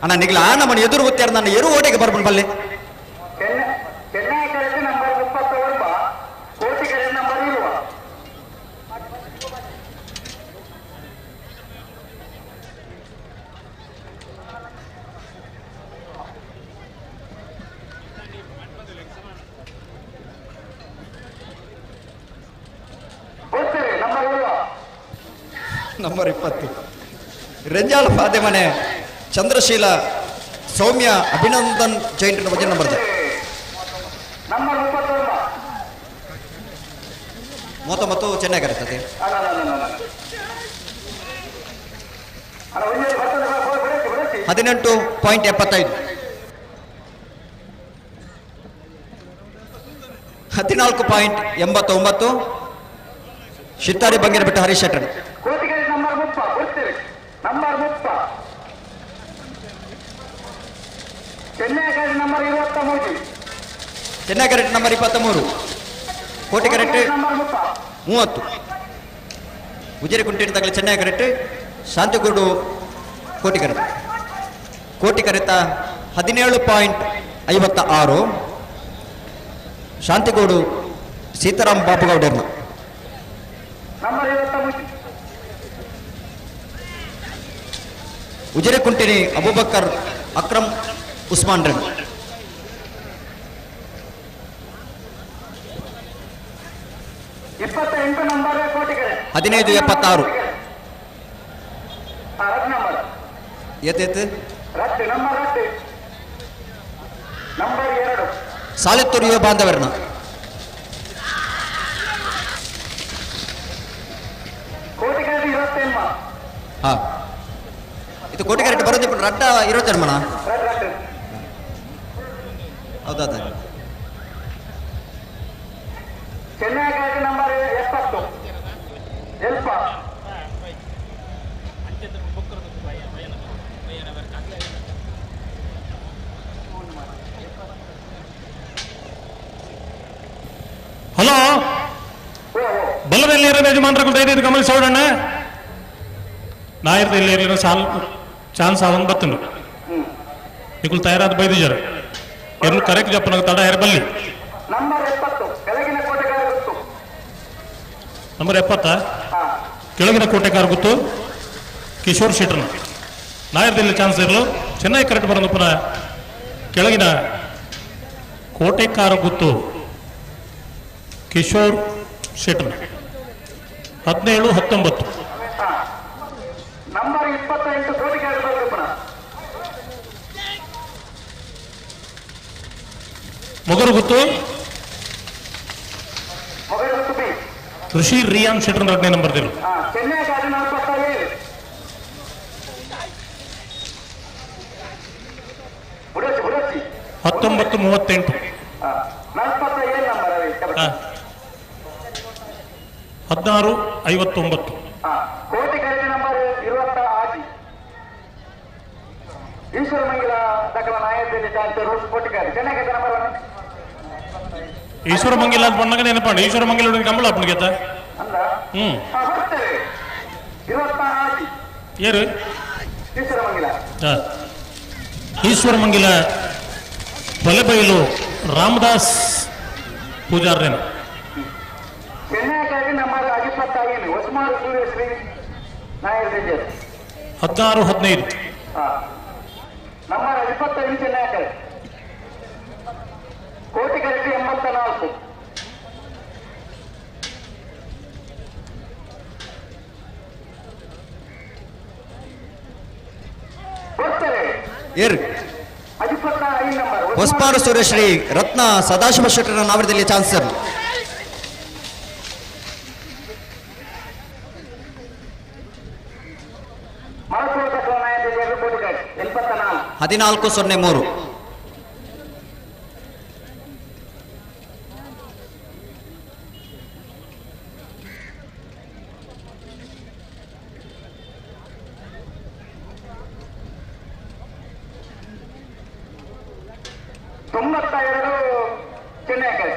ಅಣ್ಣ ನಿಗ್ಲ ಆ ನಮ್ಮನ್ನು ಎದುರು ಗೊತ್ತಾರ ನನ್ನ ಎರು ಓಟೆಗೆ ಬರ್ಬಂಡು ಬಲ್ಲೆ. ಚೆನ್ನೈ ಕರೆತ ನಂಬರ್ 39, ಕೋಟಿಕೆರೆ ನಂಬರ್ 20. ನಂಬರ್ 20 ರೆಂಜಾಲ ಫಾದೆ ಮನೆ ಚಂದ್ರಶೀಲ ಸೌಮ್ಯ ಅಭಿನಂದನ್ ಜೈಂಟ್ ವಜನ್ ನಂಬರ್ 39 ಚೆನ್ನೈ ಕರೆತದೆ. 18.75, 14.89. ಶಿತ್ತಾರಿ ಬಂಗೇರಬೆಟ್ಟ ಹರೀಶ್ ಶೆಟ್ಟರ್. Number 30, Chennaya correct number 23, Chennaya correct number 23, Koti ಕರೆಕ್ಟ್ 30, ಉಜಿರೆ ಕುಂಟೆ ತಗಲ ಚೆನ್ನೈ ಕರೆಕ್ಟ್, ಶಾಂತಿಗೂಡು ಕೋಟಿ ಕರೆಕ್ಟ್. ಕೋಟಿ ಕರೆತ 17.56, ಶಾಂತಿಗೂಡು ಸೀತಾರಾಮ್ ಬಾಬುಗೌಡರ್ನ. ಉಜಿರೆ ಕುಂಟಿನಿ ಅಬೂಬಕ್ಕರ್ ಅಕ್ರಮ್ ಉಸ್ಮಾನ್ ರೆಡ್. 28 ನಂಬರ್ ಕೋಟಿಕೆರೆ. 15.76. ಏತೇತು ನಂಬರ್ 2 ಸಾಲಿತ್ತೂರು ಯುವ ಬಾಂಧವರನ್ನ. ಕೋಟಿಕೆರೆ 28. ಹಾ ಇದು ಕೋಟಿಕೆರೆ ಬರೋದು ರಡ್ಡ 22 ಮಣ. ಹೌದಾ? Chennai correct number 70 ಎಲ್ಪ. ಹಲೋ, ಬಲ್ಲದಲ್ಲಿ ಯಜಮಾನ್ರ ದಯದೈದು ಗಮನಿಸೋಡಣ್ಣ. ನಾಯರ್ದಲ್ಲಿ ಏರಿನ ಸಾಲ್ ಚಾನ್ಸ್ ಆವನ್ ಬತ್ತನು ನಿಕುಲ್ ತಯಾರಾದ ಬೈದಿಜಾರ ಎರ್ಲು ಕರೆಕ್ಟ್ ಜಪ್ಪನ ತಡ ಹೆರಬಲ್ಲಿ. ನಂಬರ್ 70 ಕೆಳಗಿನ ಕೋಟೆಕಾರ ಗುತ್ತು. ನಂಬರ್ 70 ಕೆಳಗಿನ ಕೋಟೆಕಾರ ಗುತ್ತು ಕಿಶೋರ್ ಶೆಟ್ಟರ್ನ. ನಾಯರ್ದಲ್ಲಿ ಚಾನ್ಸ್ ಇರಲು ಚೆನ್ನೈ ಕರೆಕ್ಟ್ ಬರೋದು ಪುನಃ ಕೆಳಗಿನ ಕೋಟೆಕಾರ ಗುತ್ತು ಕಿಶೋರ್ ಶೆಟ್ಟರ್ 17-19. ನಂಬರ್ 28 ಕೋಟಿಕಾರ ಪುನಃ. ಮೊಗರು ಗುತ್ತು ಮೊಗರು ಗುತ್ತು ಬಿ ಋಷಿ ರಿಯಾನ್ ಶೆಟ್ಟರ್ 2ನೇ ನಂಬರ್ ದಿರು. ಚೆನ್ನೈ ಗಾಡಿ 47. 19-38. 47 ನಂಬರ್ 16-59. ಕೋಟಿ ಖರೀದಿ ನಂಬರ್ 26. ಈಶ್ವರ ಮಂಗಿಲ ದಕಲ ನಾಯಕದಲ್ಲಿ ಕೋಟಿಕಾರಿ ಚೆನ್ನೈ ನಂಬರ್ ಈಶ್ವರ ಮಂಗಿಲ ಅಂತ ಬಂದಾಗ ನೆನಪಾಂಡು ಈಶ್ವರ ಮಂಗಿಲ ಕಂಬಳ ಅಪ್ಪನಿಗೆ ಹ್ಮ್ ಏರು ಈಶ್ವರ ಮಂಗಿಲ ಈಶ್ವರ ಮಂಗಿಲ ಬಲೆಬೈಲು ರಾಮದಾಸ್ ಪೂಜಾರ್ರೇನು. ಚೆನ್ನೈ ನಂಬರ್ 25 ಹೊಸಮಾರು ಸೂರ್ಯಶ್ರೀ ನಾಯರ್ 16-15. ನಂಬರ್ 25 ಚೆನ್ನೈ ಕೋಟಿ ಕರೆಕ್ಟ್ 84. ಏರು 25 ನಂಬರ್ ಹೊಸ್ಮಾರು ಸೂರ್ಯಶ್ರೀ ರತ್ನ ಸದಾಶಿವ ಶೆಟ್ಟರ ನಾವರದಲ್ಲಿ ಚಾನ್ಸರ್. 14-03. 92 Chennai ಕೆರೆ,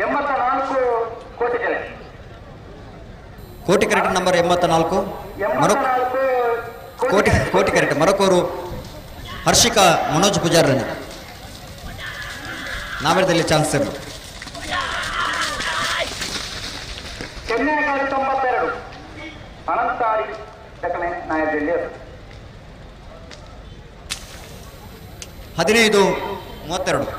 84 ಕೋಟಿಕೆರೆ. ಕೋಟಿ ಕರೆಕ್ಟ್ ನಂಬರ್ 84. ಮರೊಕ್ ಕೋಟಿ ಕೋಟಿ ಕರೆಕ್ಟ್ ಮರಕೋರು ಹರ್ಷಿಕಾ ಮನೋಜ್ ಪೂಜಾರನ ನಾವೇರದಲ್ಲಿ ಚಾನ್ಸ್ ಇರಲಿ. ಚೆನ್ನೈ ಕೆರೆ 92 ಅನಂತಾರಿ ದಕ್ಕನೆ ನಾಯಕರಲ್ಲಿ 15-32.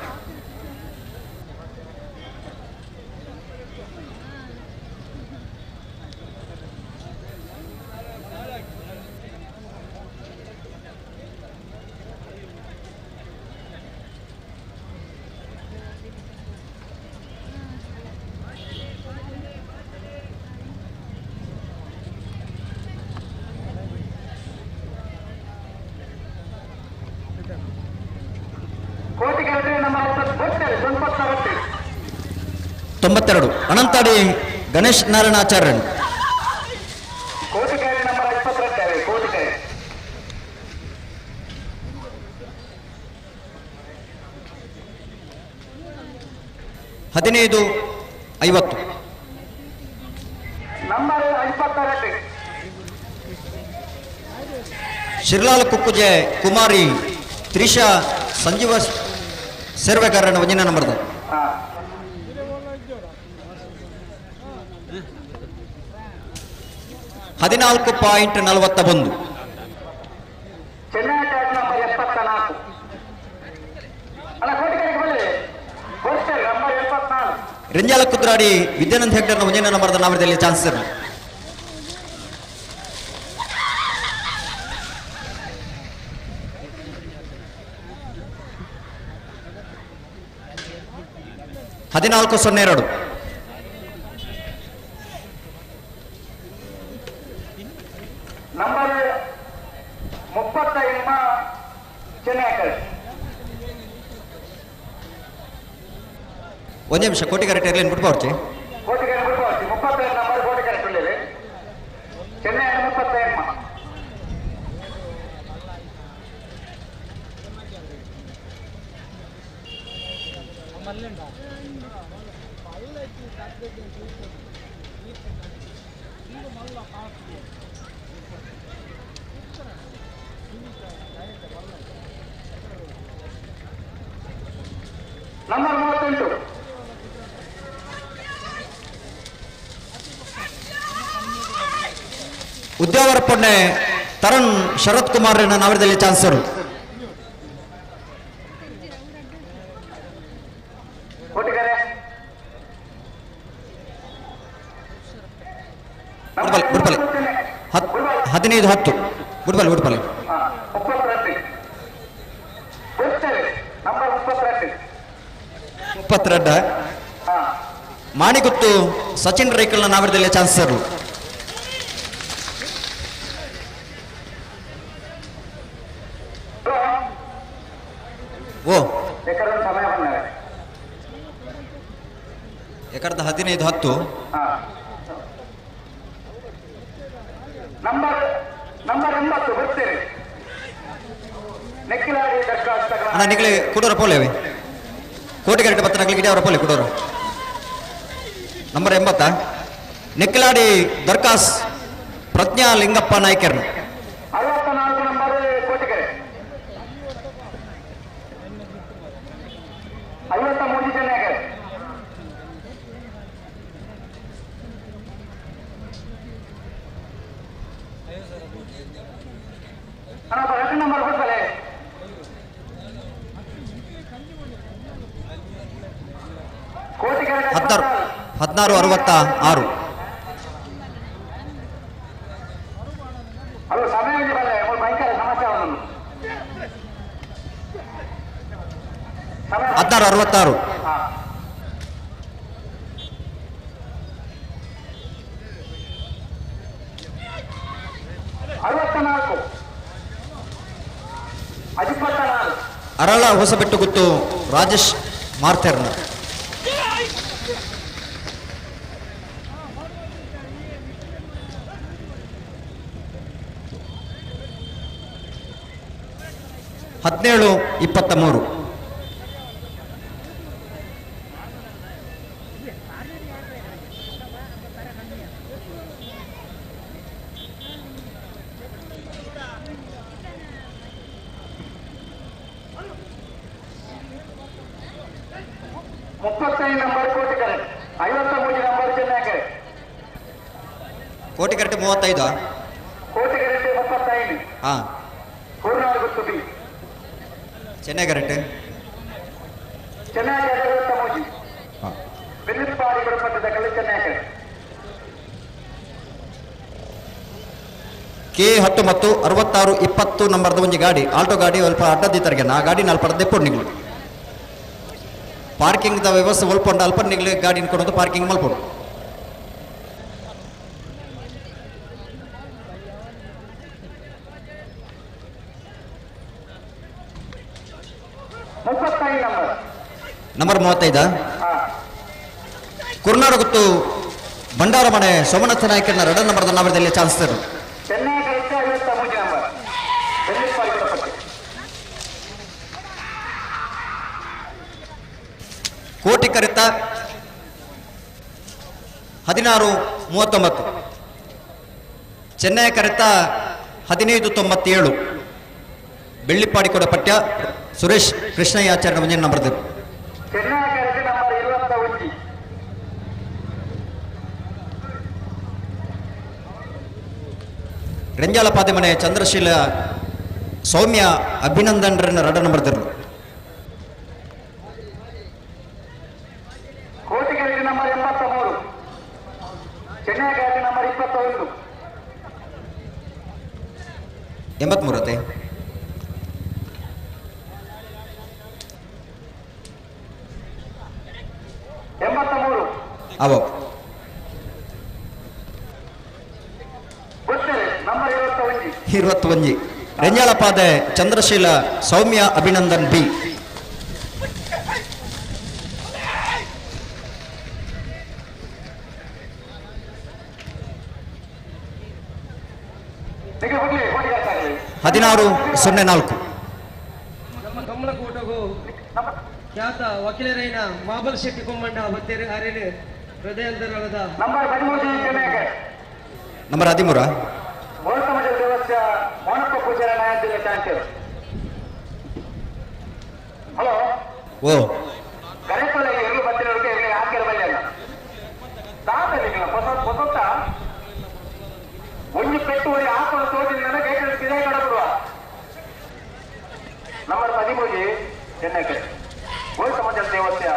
92 ಅನಂತಾಡಿ ಗಣೇಶ್ ನಾರಾಯಣಾಚಾರ್ಯನ್. 15-50. ಶಿರ್ಲಾಲ್ ಕುಕ್ಕುಜೆ ಕುಮಾರಿ ತ್ರಿಷಾ ಸಂಜೀವ ಸೇರ್ವೆಕಾರನ ಒಂಜಿನ ನಂಬರ್ದ. 14.41. ರಿಂಜಾಲ ಕುದ್ರಾಡಿ ವಿದ್ಯಾನಂದ ಹೆಗ್ಡರ್ನ ಒಂಜಿನ ನಂಬರ್ದ ನಾಮದಲ್ಲಿ ಚಾನ್ಸ್ ಇರಲಿ. 14-02. ನಂಬರ್ 35 ಚೆನ್ನೈ. ಒಂದು ನಿಮಿಷ ಕೋಟಿಗೆರೆ ಟೈರ್ಲೈನ್ ಬಿಟ್ಬಾರ್ಚಿ. ಕೋಟಿಗೆರೆ ಬಿಟ್ಬಾರ್ಚಿ 35 ನಂಬರ್ ಕೋಟಿಗೆರೆ ತುಳ್ಳಿದೆ. ಚೆನ್ನೈ 35. ನಂಬರ್ 38. ಉದ್ಯಾವರ ಪೊನ್ನೆ ತರುಣ್ ಶರತ್ ಕುಮಾರ್ ನಾವರದಲ್ಲಿ ಚಾನ್ಸರ್. ಗುಡ್ಬಲ್ 15-10. ಗುಡ್ಬಲ್ ಗುಡ್ಬಲ್ 32. ಮಾಣಿಗುತ್ತು ಸಚಿನ್ ರೈಕಲ್ನ ನಾವರದಲ್ಲಿ ಚಾನ್ಸರ್. ಓ ಎಕರದ 15-10. ನಂಬರ್ 80 ಬರ್ತೀರಿ. ಅಣ್ಣ ನಿಗಲಿ ಕುಡೋರ ಪೋಲೇವೆ ಕೋಟಿ ಕರೆಕ್ಟ್ ಬತ್ತ ನಗಲಿ ಗಿಡ ಪೋಲೆ ಕುಡೋರು. ನಂಬರ್ 80 ನೆಕ್ಕಿಲಾಡಿ ದರ್ಕಾಸ್ ಪ್ರಜ್ಞಾ ಲಿಂಗಪ್ಪ ನಾಯ್ಕರ್. 64 ನಂಬರ್ ಕೋಟಿಗೆರೆ. 53 ಚೆನ್ನೈಗೆರೆ. ಅಣ್ಣ ನಂಬರ್ ಕೊಡ್ಬಲೆ. 16-66. ಹಲೋ ಸಮಯ ಬಲ್ಲೆ ಭಯಂಕರ ಸಮಸ್ಯೆ. 16-66. 64. ಅರಳ ಹೊಸಬೆಟ್ಟುಗುತ್ತು ರಾಜೇಶ್ ಮಾರ್ಥೆರ್ನ. 17-23. 35 ನಂಬರ್ ಕೋಟಿಕರೆ, 53 ನಂಬರ್ ಚೆನ್ನಕರೆ. ಕೋಟಿ ಕರೆಕ್ಟ್ 35. ಕೋಟಿಕರೆ 35. ಹಾಂ. ಕೋರ್ನಾಡು ಗುತ್ತು ಬಿ. ಚೆನ್ನೈ ಕರೆಕ್ಟ್. ಚೆನ್ನೈ 53. ಹಾಂ. ಬೆನ್ನಿಪಾಡಿ ಗುಣಪಟ್ಟದ ಕಳ್ಳಿ ಚೆನ್ನಕರೆ. ಕೆ 19 66 20 ನಂಬರ್ದ ಒಂಜಿ ಗಾಡಿ, ಆಲ್ಟೋ ಗಾಡಿ ಅಲ್ಪ ಅಡ್ಡದಿತ್ತರಿಗೆ. ಆ ಗಾಡಿ ಅಲ್ಪ ದೆಪ್ಪೊಡು. ನಿಗ್ಲು ಪಾರ್ಕಿಂಗ್ the ವ್ಯವಸ್ಥೆ ಒಲ್ಪೊಂಡು ಅಲ್ಪ ನಿಗ್ಲು ಗಾಡಿನ ಕೊಡೋದು ಪಾರ್ಕಿಂಗ್ ಮಲ್ಪೊಡು. 35 ನಂಬರ್. ನಂಬರ್ 35. ಹಾ. ಕುರ್ನಾಡು ಗುತ್ತು ಭಂಡಾರ ಮನೆ ಸೋಮನಾಥ ನಾಯಕನ 2 ನಂಬರ್ದ ನಾಮದಲ್ಲಿ ಚಾನ್ಸ್. ಚೆನ್ನೈ ಕರೆಕ್ಟ್ 53 ನಂಬರ್ ಬೆನ್ನಿಪಾಡಿ ಗುಣಪಟ್ಟಿ. ಕೋಟಿ ಕರಿತ 16-39, ಚೆನ್ನೈ ಕರಿತ 15-97. ಬೆಳ್ಳಿಪಾಡಿ ಕೊಡ ಪಠ್ಯ ಸುರೇಶ್ ಕೃಷ್ಣಯ್ಯಾಚಾರ್ಯ ಒಂಜಿ number. Chennaya correct number 21. Renjala Pademane Chandrasheela Soumya Abhinandan 2 number. Koti ಕರೆಕ್ಟ್ ನಂಬರ್ 83, ಚೆನ್ನೈ ಕರೆಕ್ಟ್ ನಂಬರ್ 21. 83 ಅತೆ. 83. ಅವೋ. ಗೊತ್ತರೆ ನಂಬರ್ 21. 21 ರೆಂಜಾಲ ಪಾದೆ ಚಂದ್ರಶೀಲ ಸೌಮ್ಯ ಅಭಿನಂದನ್ ಬಿ. ನಿಮಗೆ ಹೋಗ್ಲಿ ಹೋಗಿ. 16-04. ನಮ್ಮ ಕಮಲಕೋಟಗೂ ಖ್ಯಾತ ವಕೀಲರೈನ ಮಾಬಲ್ ಶೆಟ್ಟಿ ಕೊಮ್ಮಣ್ಣ ಬತ್ತೇರು ಅರೇನು ಹೃದಯಾಂತರಾಳದ. ನಂಬರ್ 13 ಚೆನ್ನೈ. ನಂಬರ್ 13. ಗೋಲ್ತಮಜಲ್ ದೇವಸ್ಯ ಮೋನಪ್ಪ ಪೂಜಾರ ನಾಯಕ ಚಾನ್ಸರ್. ಹಲೋ. ಓ. ಕರೆಪಲ್ಲ ಎಲ್ಲಿ ಬತ್ತಿನವ್ರಿಗೆ ಎಲ್ಲಿ ಹಾಕಿರ ಬಲ್ಲೆ ದಾತಲಿಲ್ಲ. ಹೊಸ ಹೊಸತ್ತ ಒಂಜಿ ಪೆಟ್ಟು ಒರಿ ಹಾಕೊಂಡು ತೋಜಿಲ್ಲ ಗೇಟ್ ಪಿದಾಯಿ ಕಡಬಿಡುವ. ನಂಬರ್ 13 ಚೆನ್ನೈ ಕಡೆ ಗೋಲ್ತಮಜಲ್ ದೇವಸ್ಯ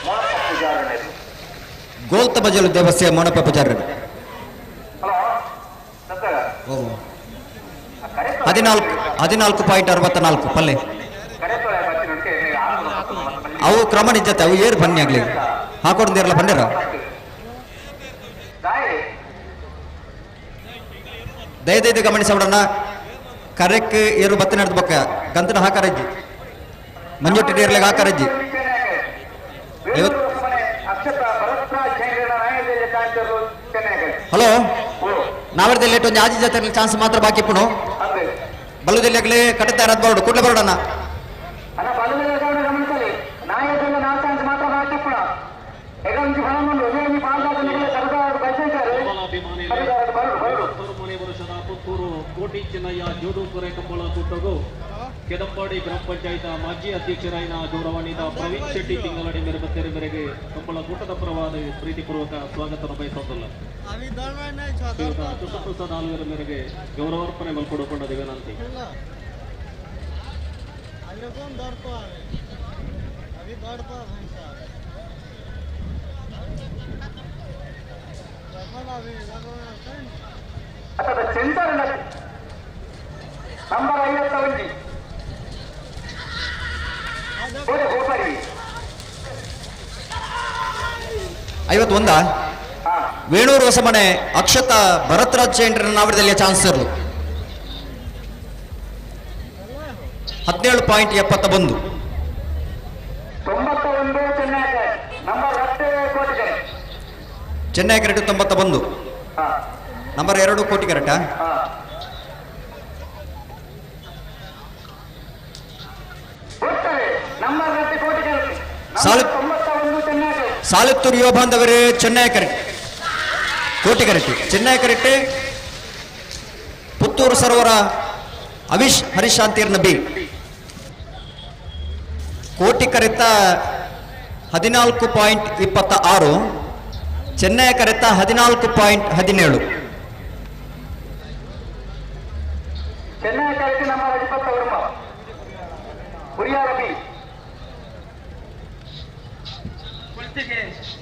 ಮೋನಪ್ಪ ಪೂಜಾರ. ಗೋಲ್ತ ಬಜಲು ದೇವಸ್ಯ ಮೋನಪ್ಪ ಪೂಜಾರ. ಹಲೋ ಸತ್ಯ. ಓ, 14.64 ಪಲ್ಲೆ. ಕರೆತೊಳೆ ಬತ್ತಿನವ್ರಿಗೆ ಹಾಕೊಂಡು. ಅವು ಕ್ರಮ ನಿಜತೆ ಅವು ಏರ್ ಬನ್ನಿ ಆಗ್ಲಿ ಹಾಕೊಂಡಿರಲ್ಲ ಬಂದಿರ. ದಾಯಿ. ದಯದೈದು ಗಮನಿಸೋಣ, ಕರೆಕ್ ಏರು ಬತ್ತ ನಡೆದ ಬೊಕ್ಕ ಗಂತನ ಹಾಕರಜ್ಜಿ, ಮಂಜೊಟ್ಟಿ ನೀರ್ಲಿಗೆ ಹಾಕರಜ್ಜಿ. ಅಕ್ಷತ ಭರತ್ರಾಜ್ ಜೈನ ನಾಯಕರಲ್ಲಿ ಚಾನ್ಸರ್ ಚೆನ್ನೈ. ಹಲೋ, ನಾವರ್ದಲ್ಲಿ ಲೇಟ್ ಒಂದು ಆಜಿ ಜಾತ್ರೆ ಚಾನ್ಸ್ ಮಾತ್ರ ಬಾಕಿ ಪುಣು. ಅಂದೆ. ಬಲ್ಲುದಿಲ್ಲಾಗಲೇ ಕಟ್ಟುತ್ತಾ ಬರೋಡು ಕೂಡಲೇ ಬರೋಣ. ಅಣ್ಣ, ಬಲ್ಲದ ಗಮನಿಸಲಿ, ನಾಯಕರಲ್ಲಿ 4 ಚಾನ್ಸ್ ಮಾತ್ರ ಬಾಕಿ ಪುಣ. ಎಗಂಜಿ ಫಲಮುಂಡು ಒಂಜಿ ಪಾಲ್ದಾದ ಸರ್ಕಾರ ಬಯಸಿದ್ದಾರೆ ಬರಡು ಬರಡು. ಮನೆ ವರ್ಷದ ಪುತ್ತೂರು ಕೋಟಿ ಚೆನ್ನಯ್ಯ ಜೋಡುಕೊರೆ ಕಂಬಳ ಕೂಟಗೂ ಕೆದಂಪಾಡಿ ಗ್ರಾಮ ಪಂಚಾಯತ್ ಮಾಜಿ ಅಧ್ಯಕ್ಷರಾಯಿನ ಗೌರವಾನ್ವಿತ ಪ್ರವೀಣ್ ಶೆಟ್ಟಿ ತಿಂಗಳಡಿ ಮೇರೆ ಬತ್ತೇರಿ ಮೇರೆಗೆ ಕಂಬಳ ಕೂಟದ ಪರವಾದ ಪ್ರೀತಿಪೂರ್ವಕ ಸ್ವಾಗತ ಬಯಸೋದಿಲ್ಲ. ಶ್ರೀಯುತ ಕೃಷ್ಣಪ್ರಸಾದ್ ಆಲ್ವೇರ ಮೇರೆಗೆ ಗೌರವಾರ್ಪಣೆ ಮಲ್ಕೊಡುಕೊಂಡ ವಿನಂತಿ. ಅಥವಾ ಸೆಂಟರ್ ನಂಬರ್ 51 ಹೋದೆ ಹೋಪರಿ. 51. ವೇಣೂರು ಹೊಸಮನೆ ಅಕ್ಷತಾ ಭರತ್ರಾಜ್ ಜೈನ್ರ ನಾವರದಲ್ಲಿ ಚಾನ್ಸ್ ಇರಲು. 17.71. 91 Chennai number 10 Kotikere. Chennai ಕರೆಟ್ 91. ನಂಬರ್ 2 ಕೋಟಿ ಕರೆಕ್ಟಾ? ನಂಬರ್ 10 ಕೋಟಿಕೆರೆ. ಸಾಲತ್ತೂರು ಯುವ ಬಾಂಧವರು ಚೆನ್ನೈ ಕರೆಕ್ಟ್ ಕೋಟಿ ಕರೆಕ್ಟ್ ಚೆನ್ನೈ ಕರೆಕ್ಟ್ ಪುತ್ತೂರು ಸರೋವರ ಅವಿಶ್ ಹರಿಶಾಂತಿರ್ನ ಬಿ ಕೋಟಿ ಕರೆತ 14.26, ಚೆನ್ನೈ ಕರೆತ 14.17. ಚೆನ್ನೈ ಕರೆಕ್ಟ್ ನಂಬರ್ 29 ಹುರಿಯಾಳ ಬಿ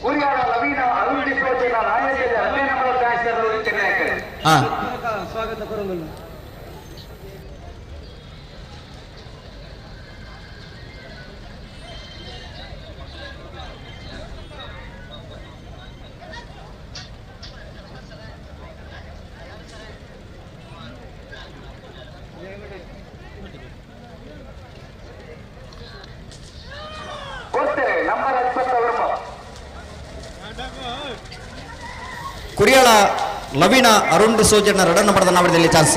ಹುರಿಯಾಳ ಲವೀನ ಅರುಣ್ ಡಿಸೋಜನ ನಾಯಕರ 15 ನಂಬರ್ ಡ್ಯಾನ್ಸರ್ ಚೆನ್ನೈ ಕರೆಕ್ಟ್. ಸ್ವಾಗತ ಕೊರಂಗುಲ್ಲ. ನಂಬರ್ 29 ಕುರಿಯಾಳ ಲವೀಣ ಅರುಣ್ ಡಿಸೋಜನ 2 ನಂಬರ್ದ ನಾವರದಲ್ಲಿ ಚಾನ್ಸ್.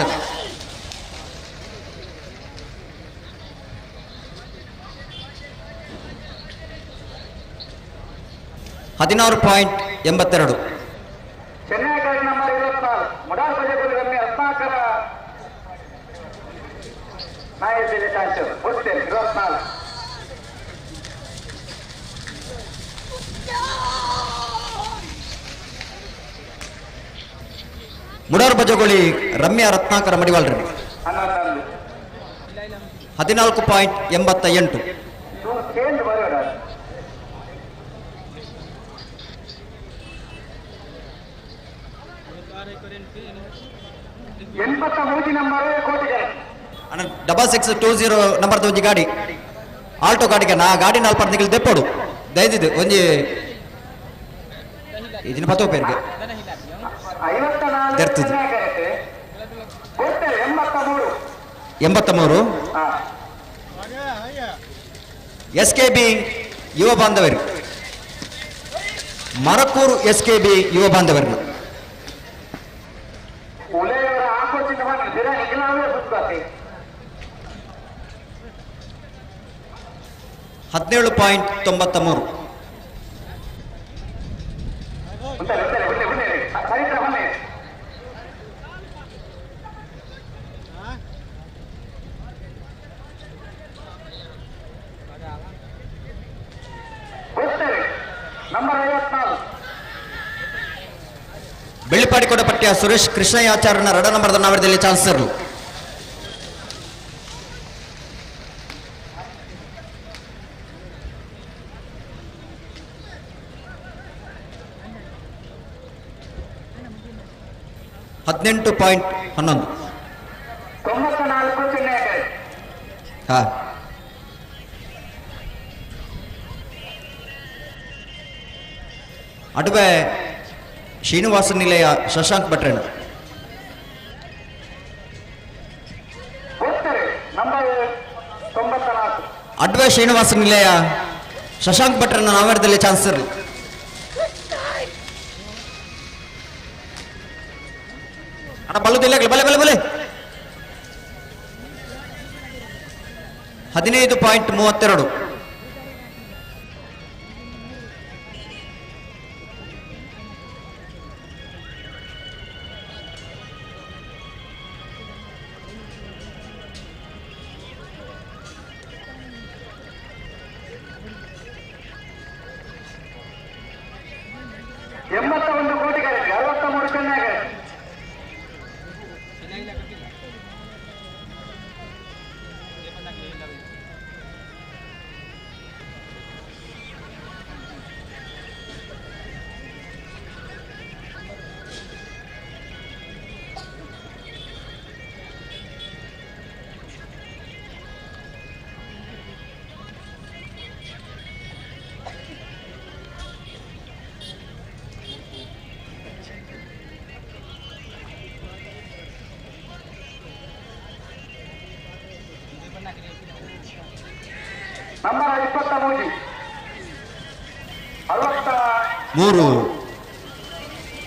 16.82. ಚೆನ್ನೈ ಕರೆ ನಂಬರ್ 24 ಮುಡಾರ್ ಬಜೆಗುರಿ ರಮ್ಯ ರತ್ನಾಕರ ನಾಯಕರಲ್ಲಿ ಚಾನ್ಸ್. ಗೊತ್ತೇನೆ 24. ಮುಡಾರ್ ಬಜಗೋಳಿ ರಮ್ಯಾ ರತ್ನಾಕರ ಮಡಿವಾಳ್ರಿ 14.88. ಅಣ್ಣ 6620 ನಂಬರ್ದ ಒಂಜಿ ಗಾಡಿ ಆಲ್ಟೋ ಗಾಡಿಗೆ ನಾ ಗಾಡಿ ನಾಲ್ಕು ಪರ್ದಿಗಳು ದೆಪ್ಪೋಡು ದಯದಿದ್ದು ಒಂಜಿ ಇದನ್ನ ಪತ್ತೋ ಪೇರಿಗೆ ದೆರ್ತದೆ. 83 ಎಸ್ ಕೆ ಬಿ ಯುವ ಬಾಂಧವರು ಮರಕೂರು ಎಸ್ ಕೆ ಬಿ ಯುವ ಬಾಂಧವರು 17.93. ಬೆಳ್ಳಿಪಾಡಿಕೋಟ ಪಟ್ಯ ಸುರೇಶ್ ಕೃಷ್ಣಯಾಚಾರ್ಯನ 2 ನಂಬರ್ದ ನಾವರದಲ್ಲಿ ಚಾನ್ಸರ್. 18.11. 94 ಹಾ ಅಡುವೆ ಶ್ರೀನಿವಾಸ ನಿಲಯ ಶಶಾಂಕ್ ಭಟ್ರೇಣ. ಅಡ್ವೆ ಶ್ರೀನಿವಾಸ ನಿಲಯ ಶಶಾಂಕ್ ಭಟ್ರನ್ನ ನಾವರದಲ್ಲಿ ಚಾನ್ಸ್ ಇರಲಿ. ಅಣ್ಣ ಬಲ್ಲದಿಲ್ಲ ಬಲೆ ಬಲೆ ಬಲೆ. 15.32. 81 ಕೋಟಿ ಕರೆಕ್ಟ್ 63 ಚೆನ್ನೈ ಕರೆಕ್ಟ್. 3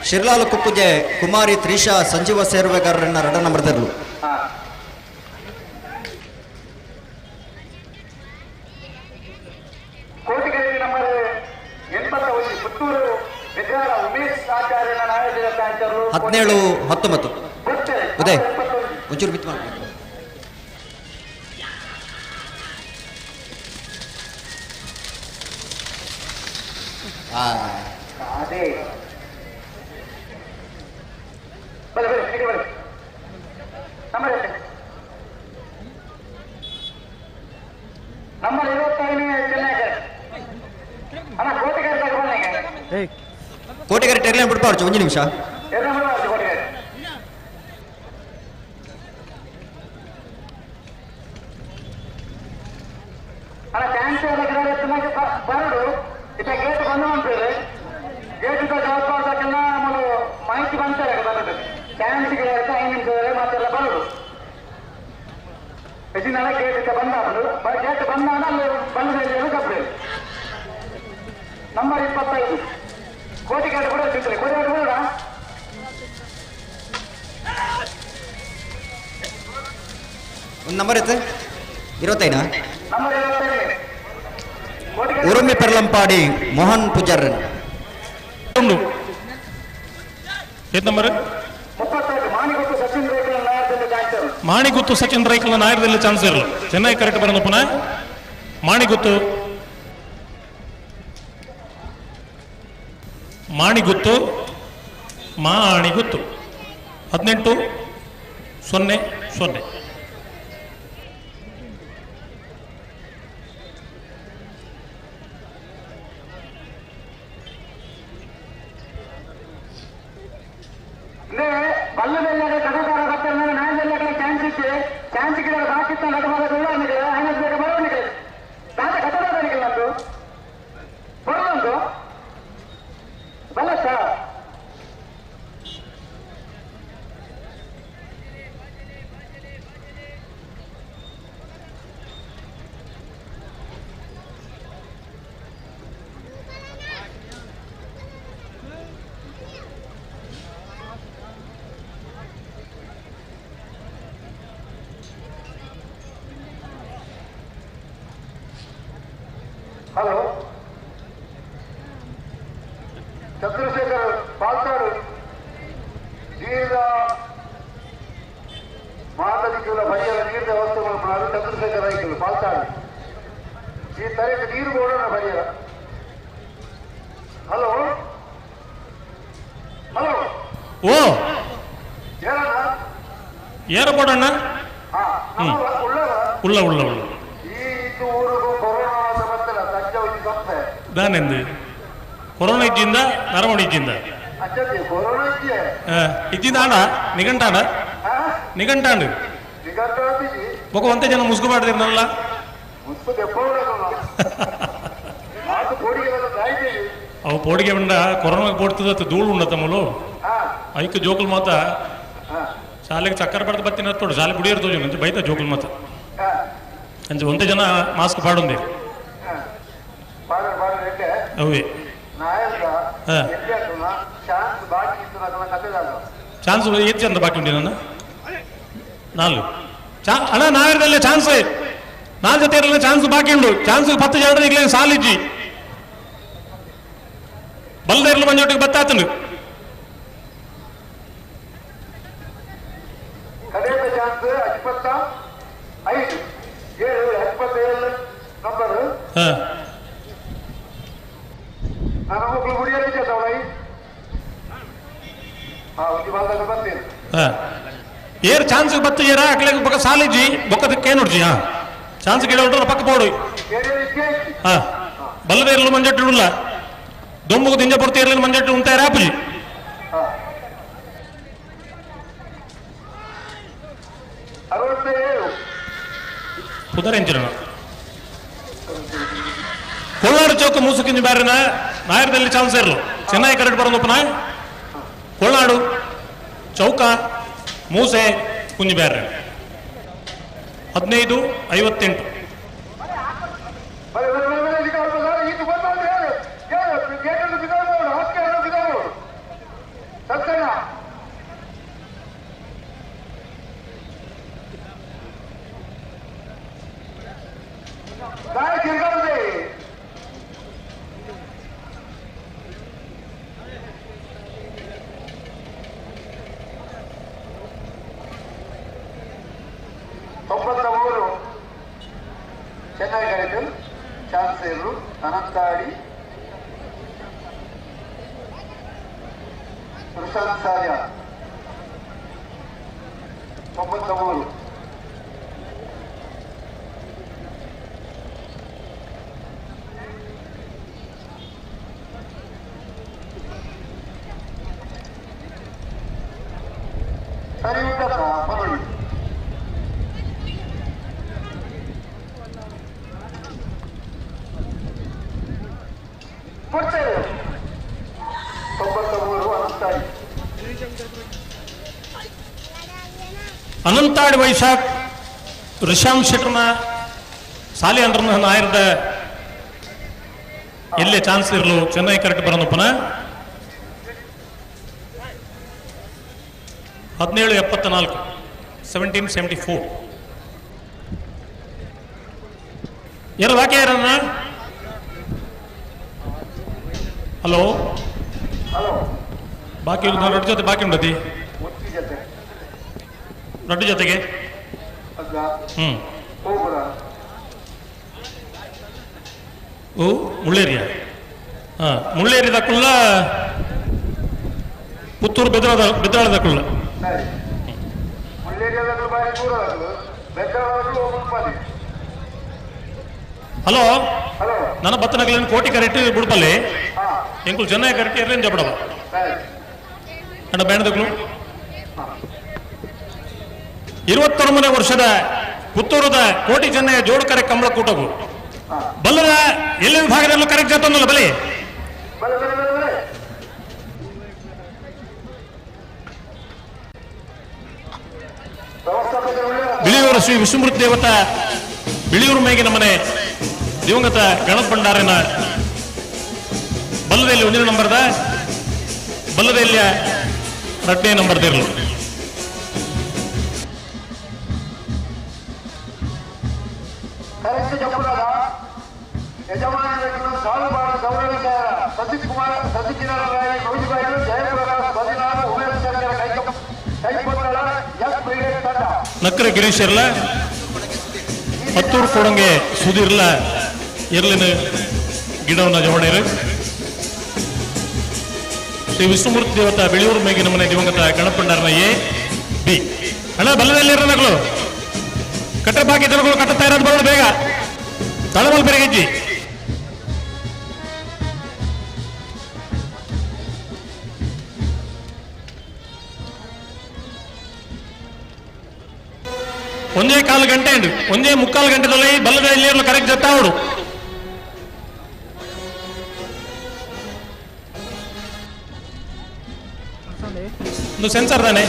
ಶಿರ್ಲಾಲು ಕುಕ್ಕುಜೆ ಕುಮಾರಿ ತ್ರಿಷಾ ಸಂಜೀವ ಸೇರ್ವೆಗಾರರನ್ನ ರಡ ನಂಬರ್ದರ್ಲು. ಕೋಟಿಗೆರೆ ನಂಬರ್ 81 ಪುತ್ತೂರು ವಿಗ್ರಹ ಉಮೇಶ್ ಆಚಾರ್ಯನ ನಾಯಕರ ಟ್ಯಾಂಕರ್ಲು 17-19. ಉದಯ್ ಒಂಚೂರು ಬಿತ್ತು ಮಾಡಿ. ಅದೇ ಬಲೆ ಬಲೆ ಈ ಬಲೆ ನಂಬರ್ ಎಷ್ಟು? ನಂಬರ್ 25 ಚೆನ್ನೈ ಅಣ್ಣ ಕೋಟಿಗಾರ ತಗೊಂಡ್ಬನ್ನಿ. ಕೋಟಿಗಾರ ಟೆರ್ಲೈನ್ ಬಿಡ್ಬಾರ್ದು ಒಂದು ನಿಮಿಷ. ಎರಡು ಬಿಡ್ಬಾರ್ದು ಕೋಟಿಗಾರ. ಅಣ್ಣ ಟ್ಯಾಂಕ್ ಬರಡು ಇತ್ತ ಗೇಟ್ ಬಂದು ಮಾಡ್ತೀರಿ. ಗೇಟ್ ಜವಾಬ್ದಾರಕ್ಕೆಲ್ಲ ನಮ್ಮದು ಮಾಹಿತಿ ಬಂತಾರೆ ಬರೋದು. ಟ್ಯಾಂಕ್ಗೆ 5 ನಿಮಿಷ ಮಾತೆಲ್ಲ ಬರೋದು. ಹೆಚ್ಚಿನ ಗೇಟ್ ಇತ್ತ ಬಂದಾದ್ರು ಗೇಟ್ ಬಂದಾಗ ಅಲ್ಲಿ ಬಂದ ಕಪ್ಪೆ. ನಂಬರ್ 25 ಕೋಟಿಗಾಡು ಕೂಡ ಸಿಗ್ತದೆ. ಕೋಟಿಗಾಡು ಕೂಡ ಒಂದು ನಂಬರ್ ಐತೆ 25. ನಂಬರ್ 25 ಉರುಮಿ ಪೆರ್ಲಂಪಾಡಿ ಮೋಹನ್ ಪೂಜಾರನ್. ನಂಬರ್ 35 ಮಾಣಿಗುತ್ತು ಸಚಿನ್ ರೈಕಲ್ ನಾಯಕದಲ್ಲಿ ಚಾನ್ಸ್. ಮಾಣಿಗುತ್ತು ಸಚಿನ್ ರೈಕಲ್ ನಾಯಕದಲ್ಲಿ ಚಾನ್ಸ್ ಇರಲು ಚೆನ್ನೈ ಕರೆಕ್ಟ್ ಬರೋದು ಪುನಃ ಮಾಣಿಗುತ್ತು ಮಾಣಿಗುತ್ತು ಮಾಣಿಗುತ್ತು 18-0-0. ಬಲ್ಲದೆಲ್ಲ ಕಡಕಾರ ಬರ್ತಾರೆ ನಾಯದೆಲ್ಲ ಚಾನ್ಸ್ ಇತ್ತು. ಚಾನ್ಸ್ ಗಿಡ ಬಾಕಿ ನಟಮಾಡ ಬರವಣಿಗೆ ತಾತ ಕಟ್ಟಡ ನಂದು ಬರೋದು ಬಲ್ಲ ಸರ್. ಹಲೋ ಚಂದ್ರಶೇಖರ್ ಪಾಲ್ತಾಡು ನೀರಿನ ಮಾತಲಿಕ್ಕಿಲ್ಲ ಬರಿಯಲ್ಲ ನೀರಿನ ವ್ಯವಸ್ಥೆಗಳು ಚಂದ್ರಶೇಖರ್ ರೈತರು ಪಾಲ್ತಾಡು ಈ ತರಕ್ಕೆ ನೀರು ಓಡೋಣ ಬರಿಯಲ್ಲ. ಹಲೋ ಹಲೋ ಓ ಏನಣ್ಣ ಏರ ಬೋಡಣ್ಣ ಉಳ್ಳ ಉಳ್ಳ ಉಳ್ಳ ಉಳ್ಳ ಈ ಊರಿಗೂ ಕೊರೋನಾ ಬರ್ತಲ್ಲ ಸಂಜೆ ಒಂದು ಸಂಸ್ಥೆ ದಾನೆಂದು ಕೊರೋನಾ ಇಜ್ಜಿಂದ ನರಮಣಿ ಇಜ್ಜಿಂದ ಕೊರೋನಾ ಇಜ್ಜೆ ಇಜ್ಜಿಂದ ಆಂಡ ನಿಘಂಟಾಂಡ ನಿಘಂಟಾಂಡು ಬೊಕ ಒಂತೆ ಜನ ಮುಸುಕು ಮಾಡ್ದಿರ್ನಲ್ಲ ಅವು ಪೋಡಿಗೆ ಉಂಡ ಕೊರೋನಾ ಪೋಡ್ತದ ಧೂಳು ಉಂಡ ತಮ್ಮಲು ಐಕ್ ಜೋಕುಲ್ ಮಾತ ಶಾಲೆಗೆ ಚಕ್ಕರ ಪಡೆದು ಬತ್ತಿನ ತೋಡು ಶಾಲೆ ಬುಡಿಯರ್ ತೋಜು ಅಂಚೆ ಬೈತ ಜೋಕುಲ್ ಮಾತ ಅಂಚೆ ಒಂತೆ ಜನ ಮಾಸ್ಕ್ ಪಾಡುಂದೆ ಅವೇ ಚಾನ್ಸ್ ಏತ್ ಚಂದ ಬಾಕಿ ಉಂಟು ನನ್ನ ನಾಲ್ಕು ಅಣ್ಣ ನಾವಿರದಲ್ಲೇ ಚಾನ್ಸ್ ನಾಲ್ ಜೊತೆ ಇರಲಿಲ್ಲ ಚಾನ್ಸ್ ಬಾಕಿ ಉಂಟು ಚಾನ್ಸ್ 10 ಜನ ಈಗಲೇ ಸಾಲಿಜ್ಜಿ ಬಲ್ದ ಇರಲು ಮಂಜೊಟ್ಟಿಗೆ ಬತ್ತಾತನು ಕಡೆಯ ಚಾನ್ಸ್ 25 7 27 ನಂಬರ್ ನಾನು ಮಕ್ಕಳು ಗುಡಿಯಲ್ಲ ಬರ್ತೀನಿ. ಏರ್ ಚಾನ್ಸ್ ಬತ್ತು ಏರ ಅಕ್ಲೆಗ್ ಬೊಕ ಸಾಲಿಜ್ಜಿ ಬೊಕ್ಕದಕ್ಕೆ ನೋಡ್ಜಿ ಹಾ ಚಾನ್ಸ್ ಗಿಡ ಉಂಟು ಪಕ್ಕ ಪೋಡು ಹಾ ಬಲ್ಲದ ಇರಲು ಮಂಜಟ್ಟು ಉಲ್ಲ ದೊಂಬುಗು ದಿಂಜ ಪೊರ್ತು ಇರಲಿಲ್ಲ ಮಂಜಟ್ಟು ಉಂತಾರ ಆಪುಜಿ 67 ಪುದರೆಂಚಿನ ಕೊಲ್ಲಾಡು ಚೌಕ ಮೂಸುಕಿಂಜಿ ಬ್ಯಾರಿನ ನಾಯರದಲ್ಲಿ ಚಾನ್ಸ್ ಇರಲು ಚೆನ್ನೈ ಕರೆಕ್ಟ್ ಬರೋದಪ್ಪನ ಕೊಲ್ಲಾಡು ಚೌಕ ಮೂಸೆ ಕುಂಜಿ ಬ್ಯಾರ 15:58. ಬಲೆ ಬಲೆ ಬಲೆ ಬಲೆ. ಸುಶಾಂತ್ ಸಾರ್ಯ 93. ಸರಿ ಉಂಟಪ್ಪ ಬರೋಣ. ಕೊಡ್ತೇವೆ 93 ಅನಂತಾಡಿ. ಅನಂತಾಡಿ ವೈಶಾಖ್ ರಿಷಾಮ್ ಶೆಟ್ಟರ್ನ ಸಾಲಿ ಅಂದ್ರನ ನಾಯರ್ದ ಎಲ್ಲೇ ಚಾನ್ಸ್ ಇರಲು ಚೆನ್ನೈ ಕರೆಕ್ಟ್ ಬರೋನಪ್ಪನ 1774 1774. ಯಾರು ಬಾಕಿ ಯಾರನ್ನ? ಹಲೋ ಬಾಕಿ ರೊಟ್ಟಿ ಜೊತೆ ಬಾಕಿ ಉಂಡತಿ ರೊಟ್ಟಿ ಜೊತೆಗೆ. ಹ್ಮ್ ಓ ಮುಳ್ಳೇರಿಯ. ಹಾ ಮುಳ್ಳೇರಿದ ಕುಳ್ಳ ಪುತ್ತೂರು ಬೆದ್ರಾದ ಬೆದ್ರಾಳದ ಕುಳ್ಳ. ಹಲೋ ನನ್ನ ಬತ್ತನಗಲಿನ ಕೋಟಿ ಕರೆಕ್ಟ್ ಬುಡ್ಪಲ್ಲಿ ಎಂಕುಲು ಚೆನ್ನೈ ಕರೆಕ್ಟ್ ಇರ್ಲೇನು ಜಪಡವ ಅಣ್ಣ ಬೇಣದಕ್ಲು. 29ನೇ ವರ್ಷದ ಪುತ್ತೂರದ ಕೋಟಿ ಚೆನ್ನೈಯ ಜೋಡು ಕರೆ ಕಂಬಳ ಕೂಟವು ಬಲ್ಲದ ಎಲ್ಲಿ ವಿಭಾಗದಲ್ಲೂ ಕರೆಕ್ಟ್ ಜಾತೊಂದಲ್ಲ ಬಲಿ. ಬಿಳಿಯೂರು ಶ್ರೀ ವಿಷ್ಣುಮೂರ್ತಿ ದೇವತ ಬಿಳಿಯೂರು ಮೇಗಿನ ಮನೆ ದಿವಂಗತ ಗಣಪ ಭಂಡಾರಿನ ಬಲ್ಲದಲ್ಲಿ 1ನೇ ನಂಬರ್ದ ಬಲ್ಲದೆಲ್ಲಿಯ 2ನೇ ನಂಬರ್ದಿರಲು. ಕರೆಕ್ಟ್ ಜಪುರದ ಯಜಮಾನರನ್ನು ಸಾಲುಬಾರ ಗೌರವಿಕಾರ ಸತೀಶ್ ಕುಮಾರ್ ಸತೀಶಿನ ರಾಯ್ ಮೌಜಿಬಾಯಿಲು ಜಯಪ್ರಕಾಶ್ 14 ಉಮೇಶ್ ಶಂಕರ ಕೈಪತ್ತಳ ಎಸ್ ಬ್ರಿಗೇಡ್ ತಂಡ. ನಕ್ಕರ ಗಿರೀಶ್ ಇರ್ಲ ಪತ್ತೂರು ಕೊಡಂಗೆ ಸುಧೀರ್ಲ ಇರ್ಲಿನ ಗಿಡವನ್ನ ಜವಣೇರು. ಶ್ರೀ ವಿಷ್ಣುಮೂರ್ತಿ ದೇವತ ಬಿಳಿಯೂರು ಮೇಗಿನ ಮನೆ ದಿವಂಗತ ಗಣಪಂಡಾರನ ಎ ಬಿ. ಅಣ್ಣ ಬಲ್ಲದಲ್ಲಿ ಇರೋನಗಳು ಕಟ್ಟ ಬಾಕಿ ಜನಗಳು ಕಟ್ಟುತ್ತಾ ಇರೋದು ಬರೋದು ಬೇಗ ತಳಮಲ್ ಬೆರಗೆಜ್ಜಿ. ಒಂದೇ ಕಾಲು ಗಂಟೆ ಉಂಟು ಒಂದೇ ಮುಕ್ಕಾಲು ಗಂಟೆದಲ್ಲಿ ಬಲ್ಲದ ಇಲ್ಲಿ ಕರೆಕ್ಟ್ ಜತ್ತ ಅವಡು. ಒಂದು ಸೆನ್ಸರ್ ತಾನೆ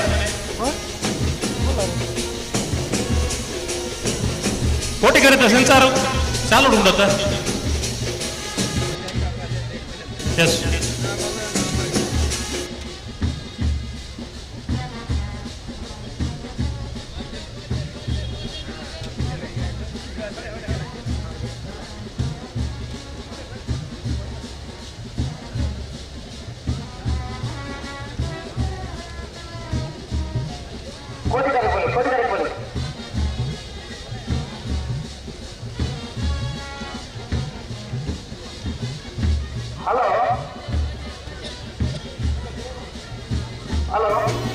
ಕೋಟಿ ಕರಿತ ಸೆನ್ಸಾರ್ ಚಾಲು ಉಂಡತ್ತ. ಎಸ್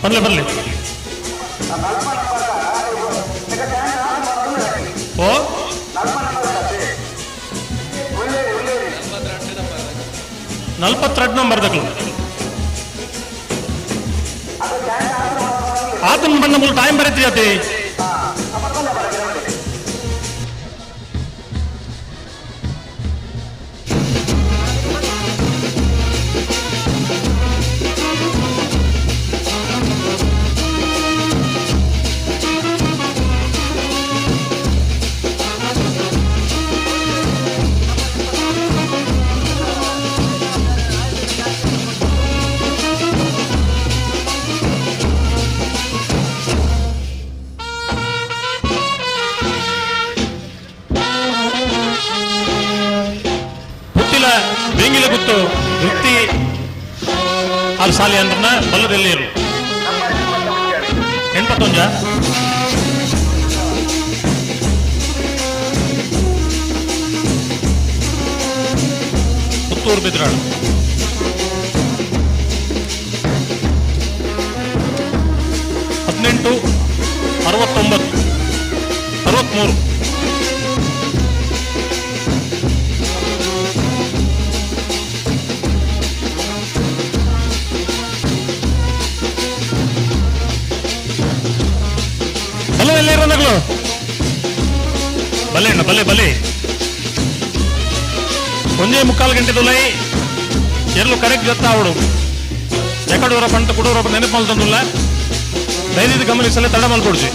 ಬರಲಿ ಬರಲಿ. ಓ 42 ನಂಬರ್ ದಕ್ಲು ಆತನ ಬಣ್ಣ ಮೂಲ ಟೈಮ್ ಬರೀತಿ ಅತಿ. ಬೆಂಗಿಲ ಗುತ್ತು ವೃತ್ತಿ ಅಲ್ಲಿ ಸಾಲಿ ಅಂದ್ರನ ಬಲ್ಲದಲ್ಲಿ ಇರು 81. ಪುತ್ತೂರು ಬಿದ್ರಾಳು. 69 63. ಬಲೆ ಎಲ್ಲಿ ಬಲೆ ಅಣ್ಣ ಬಲೆ ಬಲೆ ಒಂದೇ 3.25 ಗಂಟೆ ದೊಲೈ ಎಲ್ಲೂ ಕರೆಕ್ಟ್ ಗೊತ್ತಾವಡು ಎಕಡೂರ ಪಂಟ ಕುಡೂರ ನೆನಪು ಮಲ್ತಂದುಲ್ಲ ದಯವಿಟ್ಟು ಗಮನಿಸಲೇ ತಡ ಮಲ್ಕೊಡ್ಸಿ.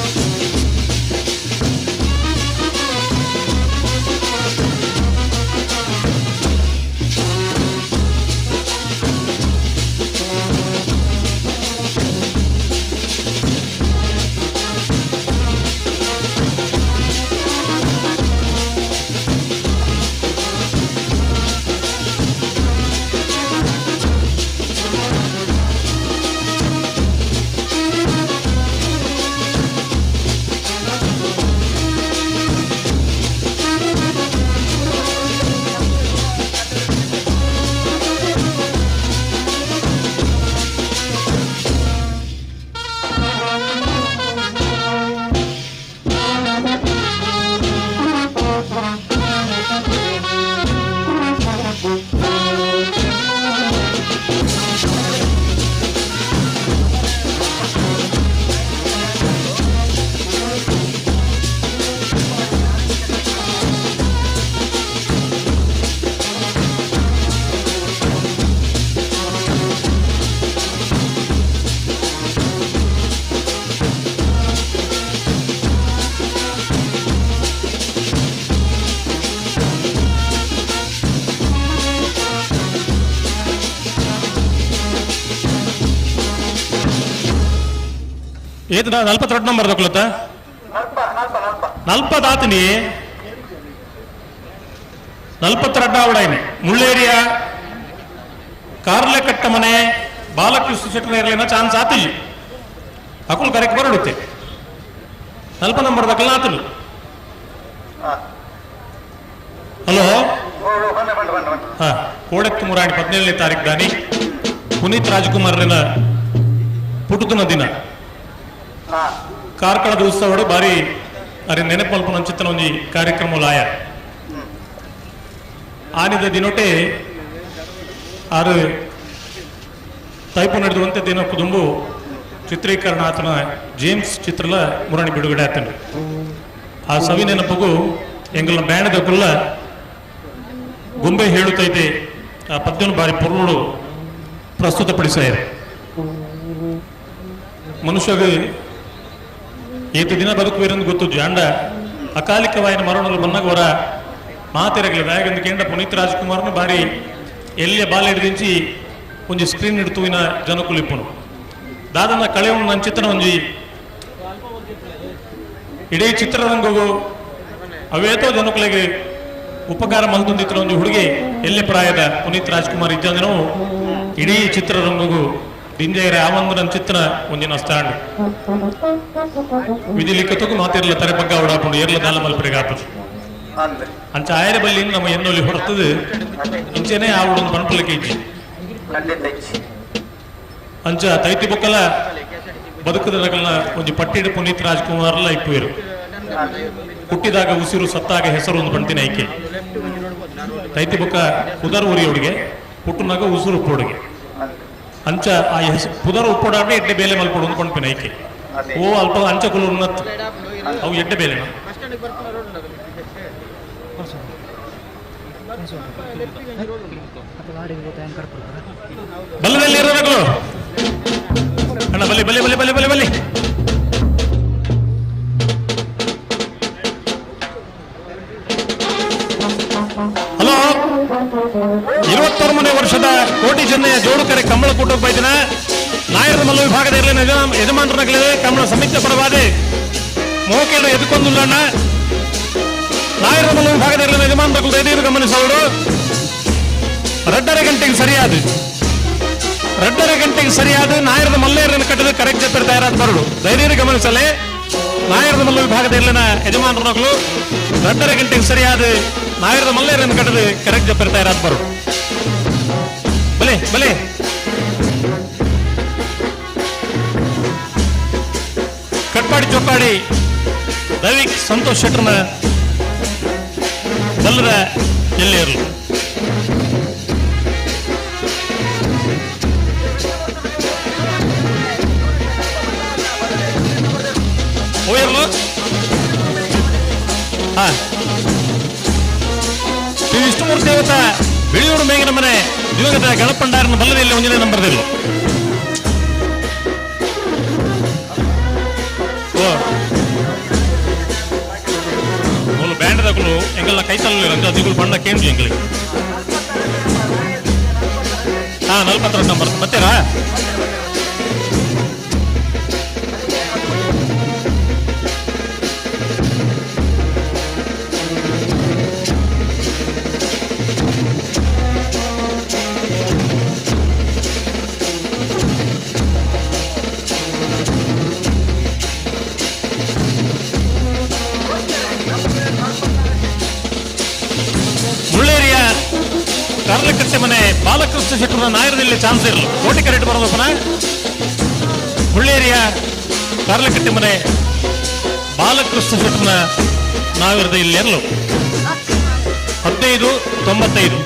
ಏತ್ 42 ನಂಬರ್ ದೊಕ್ಲತ್ತ 40 ಆತನಿ 42 ಆವಡಾಯಿನಿ ಮುಳ್ಳೇರಿಯ ಕಾರ್ಲೆ ಕಟ್ಟ ಮನೆ ಬಾಲಕೃಷ್ಣ ಶೆಟ್ಟರ್ ಇರಲಿನ ಚಾನ್ಸ್ ಆತಿ ಅಕುಲ್ ಕರೆಕ್ಟ್ ಬರಡುತ್ತೆ 40 ನಂಬರ್ ದಕ್ಕಲ ಆತನು. ಹಲೋ ಹಾ ಕೋಡಕ್ಕೆ ಮುರಾಣಿ 17ನೇ ತಾರೀಕು ದಾನಿ ಪುನೀತ್ ರಾಜ್ಕುಮಾರ್ನ ಪುಟುತನ ದಿನ ಕಾರ್ಕಳದ ಉತ್ಸವಡು ಬಾರಿ ಅರೆ ನೆನಪಲ್ಪನ ಚಿತ್ತನ ಒಂಜಿ ಕಾರ್ಯಕ್ರಮ ಲಾಯ ಆನಿದ ದಿನೋಟೆ ಆರು ತೈಪು ನಡೆದುವಂತೆ ದಿನ ಕುದುಂಬು ಚಿತ್ರೀಕರಣ ಆತನ ಜೇಮ್ಸ್ ಚಿತ್ರಲ ಮುರಣಿ ಬಿಡುಗಡೆ ಆತನು. ಆ ಸವಿ ನೆನಪುಗೂ ಎಂಗಲ ಬ್ಯಾಣದ ಕುಲ್ಲ ಗೊಂಬೆ ಹೇಳುತ್ತೈತೆ ಆ ಪದ್ಯನು ಬಾರಿ ಪೊರ್ಲುಡು ಪ್ರಸ್ತುತಪಡಿಸಾಯರು. ಮನುಷ್ಯಗೆ ಏತು ದಿನ ಬದುಕುವಿರಂದು ಗೊತ್ತು ಜಾಂಡ ಅಕಾಲಿಕವಾಯಿನ ಮರಣಲು ಬನ್ನಾಗ ವರ ಮಾತಿರಗಲಿ ಬ್ಯಾಗಂದು ಕೇಂದ್ರ ಪುನೀತ್ ರಾಜ್ಕುಮಾರ್ನು ಬಾರಿ ಎಲ್ಲಿಯ ಬಾಲ ಹಿಡಿದಿಂಚಿ ಒಂಜಿ ಸ್ಕ್ರೀನ್ ಹಿಡಿತುವಿನ ಜನಕುಲಿಪ್ಪುನು ದಾದನ ಕಳೆಯುವ ನನ್ನ ಚಿತ್ರಣ ಒಂಜಿ ಇಡೀ ಚಿತ್ರರಂಗವು ಅವೇತೋ ಜನಕುಲಿಗೆ ಉಪಕಾರ ಮಲ್ತೊಂದಿತ್ರ ಒಂಜಿ ಹುಡುಗಿ ಎಲ್ಲೆ ಪ್ರಾಯದ ಪುನೀತ್ ರಾಜ್ಕುಮಾರ್ ಇದ್ದಂದ್ರೆ ಇಡೀ ಚಿತ್ರರಂಗಗೂ ದಿಂಜೆಯರ ಯಾವಂದು ಚಿತ್ರ ಒಂದಿನ ಸ್ಟ್ಯಾಂಡ್ ವಿಧಿ ಲಿಖಿತಕ್ಕೂ ಮಾತಿರಲ ತರೆ ಪಗ್ಗ ಓಡಾಪುಂಡು ಏರ್ಲ ದಾಲ ಮಲ್ಪರೆಗೆ ಆಪುಜು ಅಂಚ ಆಯರ ಬಲ್ಲಿ ನಮ್ಮ ಎನ್ನೊಲಿ ಹೊರತದು ಇಂಚೆನೆ ಆವಡೊಂದು ಪಣಪಲಕ್ಕೆ ಇಜ್ಜಿ ಅಂಚ ತೈತಿ ಬೊಕ್ಕಲ ಬದುಕದ ನಗಲ್ನ ಒಂಜಿ ಪಟ್ಟಿಡು ಪುನೀತ್ ರಾಜ್ಕುಮಾರ್ಲ ಇಪ್ಪುವೆರು. ಹುಟ್ಟಿದಾಗ ಉಸಿರು ಸತ್ತಾಗ ಹೆಸರು ಒಂದು ಪಂಟಿನ ಐಕೆ ತೈತಿ ಬೊಕ್ಕ ಪುದರ್ ಉರಿಯೋಡಿಗೆ ಹುಟ್ಟುನಾಗ ಉಸಿರು ಉಪ್ಪೋಡಿಗೆ ಅಂಚ ಆ ಹೆಸರು ಪುದರ್ ಉಪ್ಪೋಡಾಡ ಎಡ್ಡೆ ಬೇಲೆ ಮಲ್ಪೊಡು ಒಂದು ಪಂಪಿನ ಐಕೆ ಓ ಅಲ್ಪ ಅಂಚ ಕುಲು ಉನ್ನತ್ ಅವು ಎಡ್ಡೆ ಬೇಲೆನ ಬಲ್ಲದಲ್ಲಿ ಇರೋರು ಅಣ್ಣ ಬಲ್ಲಿ ಬಲ್ಲಿ ಬಲ್ಲಿ ಬಲ್ಲಿ ಬಲ್ಲಿ ಬಲ್ಲಿ ಹಲೋ 21ನೇ ವರ್ಷದ ಕೋಟಿ ಚೆನ್ನಯ್ಯ ಜೋಡುಕರೆ ಕಂಬಳ ಕೂಟಕ್ಕೆ ಬೈದಿನ ನಾಯರ ಮಲ್ಲ ವಿಭಾಗದ ಇರಲಿನ ಯಜಮಾನರನಾಗಲಿದೆ ಕಂಬಳ ಸಮಿತಿ ಪರವಾದೆ ಮೋಕೇಡ ಎದುಕೊಂದುಲ್ಲಣ್ಣ ನಾಯರ ಮಲ್ಲ ವಿಭಾಗದ ಇರಲಿನ ಯಜಮಾನರ ಎದುರು ಗಮನಿಸೋರು 2.5 ಗಂಟೆಗೆ ಸರಿಯಾದ 2.5 ಗಂಟೆಗೆ ಸರಿಯಾದ ನಾಯರದ ಮಲ್ಲೇರನ್ನು ಕಟ್ಟಲು ಕರೆಕ್ಟ್ ಜಪ್ಪರ್ ತಯಾರಾದ ಬರಡು ಧೈರ್ಯ ಗಮನಿಸಲೇ ನಾಯರದ ಮಲ್ಲ ವಿಭಾಗದ ಇರಲಿನ ಯಜಮಾನರನಾಗಲು 2.5 ಗಂಟೆಗೆ ಸರಿಯಾದ ನಾಯರದ ಮಲ್ಲೇರನ್ನು ಕಟ್ಟಲು ಕರೆಕ್ಟ್ ಜಪ್ಪರ್ ತಯಾರಾದ ಬರಡು ಬಲೆ ಬಲೆ ಕಟ್ ಚೊಕ್ಕಾಡಿ ಚೊಕ್ಕಾಡಿ ರವಿ ಸಂತೋಷ್ ಶೆಟ್ಟರ್ನ ಬಲ್ಲದ ಎಲ್ಲಿಯರ್ಲು. ಹೋಯರ್ಲು ಹಾ ಶ್ರೀ ವಿಷ್ಣುಮೂರ್ತಿ ದೇವತ ಬಿಳಿಯೂರು ಮೇಗಿನ ಮನೆ ದಿವಂಗತ ಗಣಪಂಡಾರನ ಬಲ್ಲದಲ್ಲಿ ಒಂದನೇ ನಂಬರ್ದಿಲ್ಲ. ಮೂಲು ಬ್ಯಾಂಡ್ ದಕಲು ಎಂಗಲ್ನ ಕೈತಲ್ಲ ಅಂತ ದಿಗುಲು ಬಣ್ಣ ಕೇಂದ್ರ ಎಂಗಳಿಗೆ. ಹಾ 42 ನಂಬರ್ ಮತ್ತೆರಾ? ಮುಳ್ಳೇರಿಯ ಕಾರ್ಲಕಟ್ಟೆ ಮನೆ ಬಾಲಕೃಷ್ಣ ಶೆಟ್ಟರ ನಾಯರದಲ್ಲಿ ಚಾನ್ಸ್ ಇರಲು ಕೋಟಿ ಕರೆಕ್ಟ್ ಬರೋದಪ್ಪನ. ಮುಳ್ಳೇರಿಯ ಕಾರ್ಲಕಟ್ಟೆ ಮನೆ ಬಾಲಕೃಷ್ಣ ಶೆಟ್ಟರನ ನಾವಿರದ ಇಲ್ಲಿ ಇರಲು 15.95.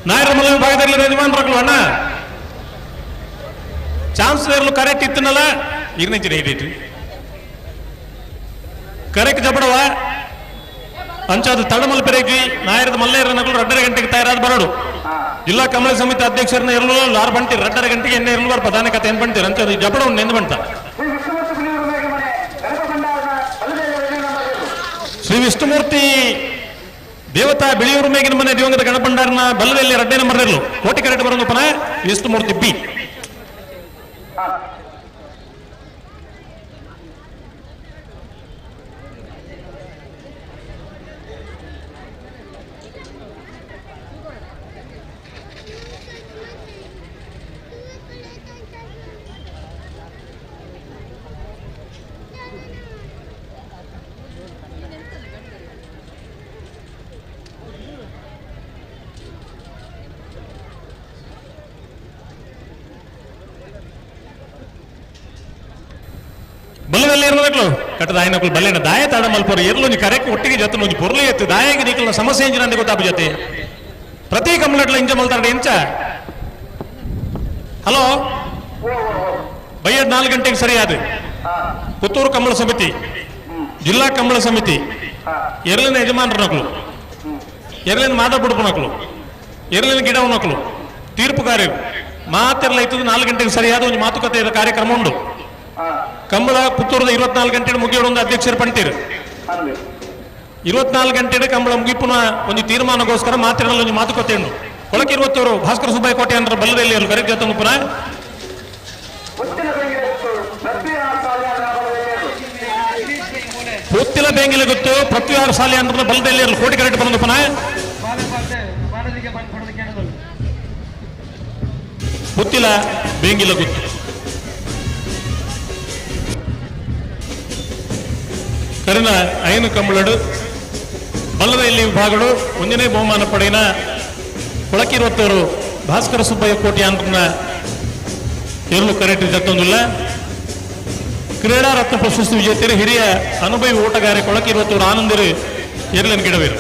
ನಾಯರ ಮಲ್ಲ ವಿಭಾಗದಲ್ಲಿ ಯಜಮಾನ್ರಗಳು ಅಣ್ಣ ಚಾನ್ಸಲರ್ಲು ಕರೆಕ್ಟ್ ಇತ್ತನಲ್ಲ ಇರ್ನಿಂಚಿನ ಇಟ್ಟು ಕರೆಕ್ಟ್ ಜಬಡವ ಅಂಚಾದ ತಡಮಲ್ ಪೆರೇಜಿ ನಾಯರದ ಮಲ್ಲೇರ ನಗಲು 2.5 ಗಂಟೆಗೆ ತಯಾರಾದ ಬರೋಡು. ಜಿಲ್ಲಾ ಕಮಲ ಸಮಿತಿ ಅಧ್ಯಕ್ಷರನ್ನ ಇರಲು 6 ಬಂಟಿ 2.5 ಗಂಟೆಗೆ ಎಣ್ಣೆ ಇರಲು ಪ್ರಧಾನ ಕಥೆ ಏನ್ ಬಂತೀರ ಅಂಚಾದ ಜಬಡವನ್ನು ನೆಂದು ಬಂಟ. ಶ್ರೀ ವಿಷ್ಣುಮೂರ್ತಿ ದೇವತಾ ಬಿಳಿಯೂರು ಮೇಗಿನ ಮನೆ ದಿವಂಗತ ಗಣಪಂಡಾರನ ಬಲ್ಲದಲ್ಲಿ 2ನೇ ನಂಬರ್ ಇರಲು ಕೋಟಿ ಕರೆಕ್ಟ್ ಬರೋದಪ್ಪನ ವಿಷ್ಣುಮೂರ್ತಿ ಬಿ. ಬಲ್ಲದಲ್ಲಿ ಇರೋದಕ್ಲು ಕಟ್ಟದ ಆಯ್ನಕ್ಲು ಬಲ್ಲೇನ ದಾಯ ತಾಡ ಮಲ್ಪೋರು ಎರ್ಲೊಂಜಿ ಕರೆಕ್ ಒಟ್ಟಿಗೆ ಜೊತೆ ಒಂಜಿ ಪೊರ್ಲು ಎತ್ತು ದಾಯಗೆ ನೀಕಲ್ನ ಸಮಸ್ಯೆ ಎಂಜಿನ ಅಂದೆ ಗೊತ್ತಾಪ ಜೊತೆ ಪ್ರತಿ ಕಂಪ್ಲೇಂಟ್ಲ ಇಂಚ ಮಲ್ತಾರಡೆ ಇಂಚ. ಹಲೋ ಬೈಯಡ್ 4 ಗಂಟೆಗೆ ಸರಿಯಾದ ಪುತ್ತೂರು ಕಂಬಳ ಸಮಿತಿ ಜಿಲ್ಲಾ ಕಂಬಳ ಸಮಿತಿ ಎರ್ಲಿನ ಯಜಮಾನರ ನಕಲು ಎರ್ಲಿನ ಮಾದ ಬುಡುಪು ನಕಲು ಎರ್ಲಿನ ಗಿಡ ನಕಲು ತೀರ್ಪುಗಾರರು ಮಾತೆಲ್ಲ ಇತ್ತದು 4 ಗಂಟೆಗೆ ಸರಿಯಾದ ಒಂದು ಮಾತುಕತೆ ಕಾರ್ಯಕ್ರಮ ಉಂಡು. ಕಂಬಳ ಪುತ್ತೂರದ 24 ಗಂಟೆ ಮುಗಿಯೋಡು ಅಧ್ಯಕ್ಷರು ಪಂಟೀರು 24 ಗಂಟೆ ಕಂಬಳ ಮುಗಿಪುನ ಒಂದು ತೀರ್ಮಾನಕ್ಕೋಸ್ಕರ ಮಾತಿಡಲು ಒಂದು ಮಾತುಕತೆ ಉಂಡು. ಕೊಳಕ್ಕೆ 20 ಭಾಸ್ಕರ ಸುಬ್ಬಯ್ಯ ಕೋಟೆ ಅಂದ್ರೆ ಬಲ್ಲದಲ್ಲಿ ಕರೆಕ್ಟ್ ಜೊತೆ ಪುನಃ ಪುತ್ತಿಲ ಬೇಂಗಿಲ ಗೊತ್ತು ಪ್ರತಿವಾರ ಸಾಲಿ ಅಂದ್ರೆ ಬಲ್ಲದಲ್ಲಿ ಕೋಟಿ ಕರೆಕ್ಟ್ ಬಂದು ಪುನಃ ಪುತ್ತಿಲ ಬೇಂಗಿಲ ಗೊತ್ತು. ಕರಿನ ಐನು ಕಂಬಳಡು ಬಲ್ಲದ ಇಲ್ಲಿ ವಿಭಾಗಗಳು ಒಂದನೇ ಬಹುಮಾನ ಪಡೆಯಿನ ಕೊಳಕಿರುವತ್ತವರು ಭಾಸ್ಕರ ಸುಬ್ಬಯ್ಯ ಕೋಟಿ ಅಂತ ಎರಳು ಕರೆಕ್ಟ್ ಜತ್ತೊಂದಿಲ್ಲ. ಕ್ರೀಡಾ ರತ್ನ ಪ್ರಶಸ್ತಿ ವಿಜೇತರು ಹಿರಿಯ ಅನುಭವಿ ಓಟಗಾರ ಕೊಳಕಿರುವತ್ತೂರು ಆನಂದರು ಎರಲನ್ ಗಿಡವೇರು.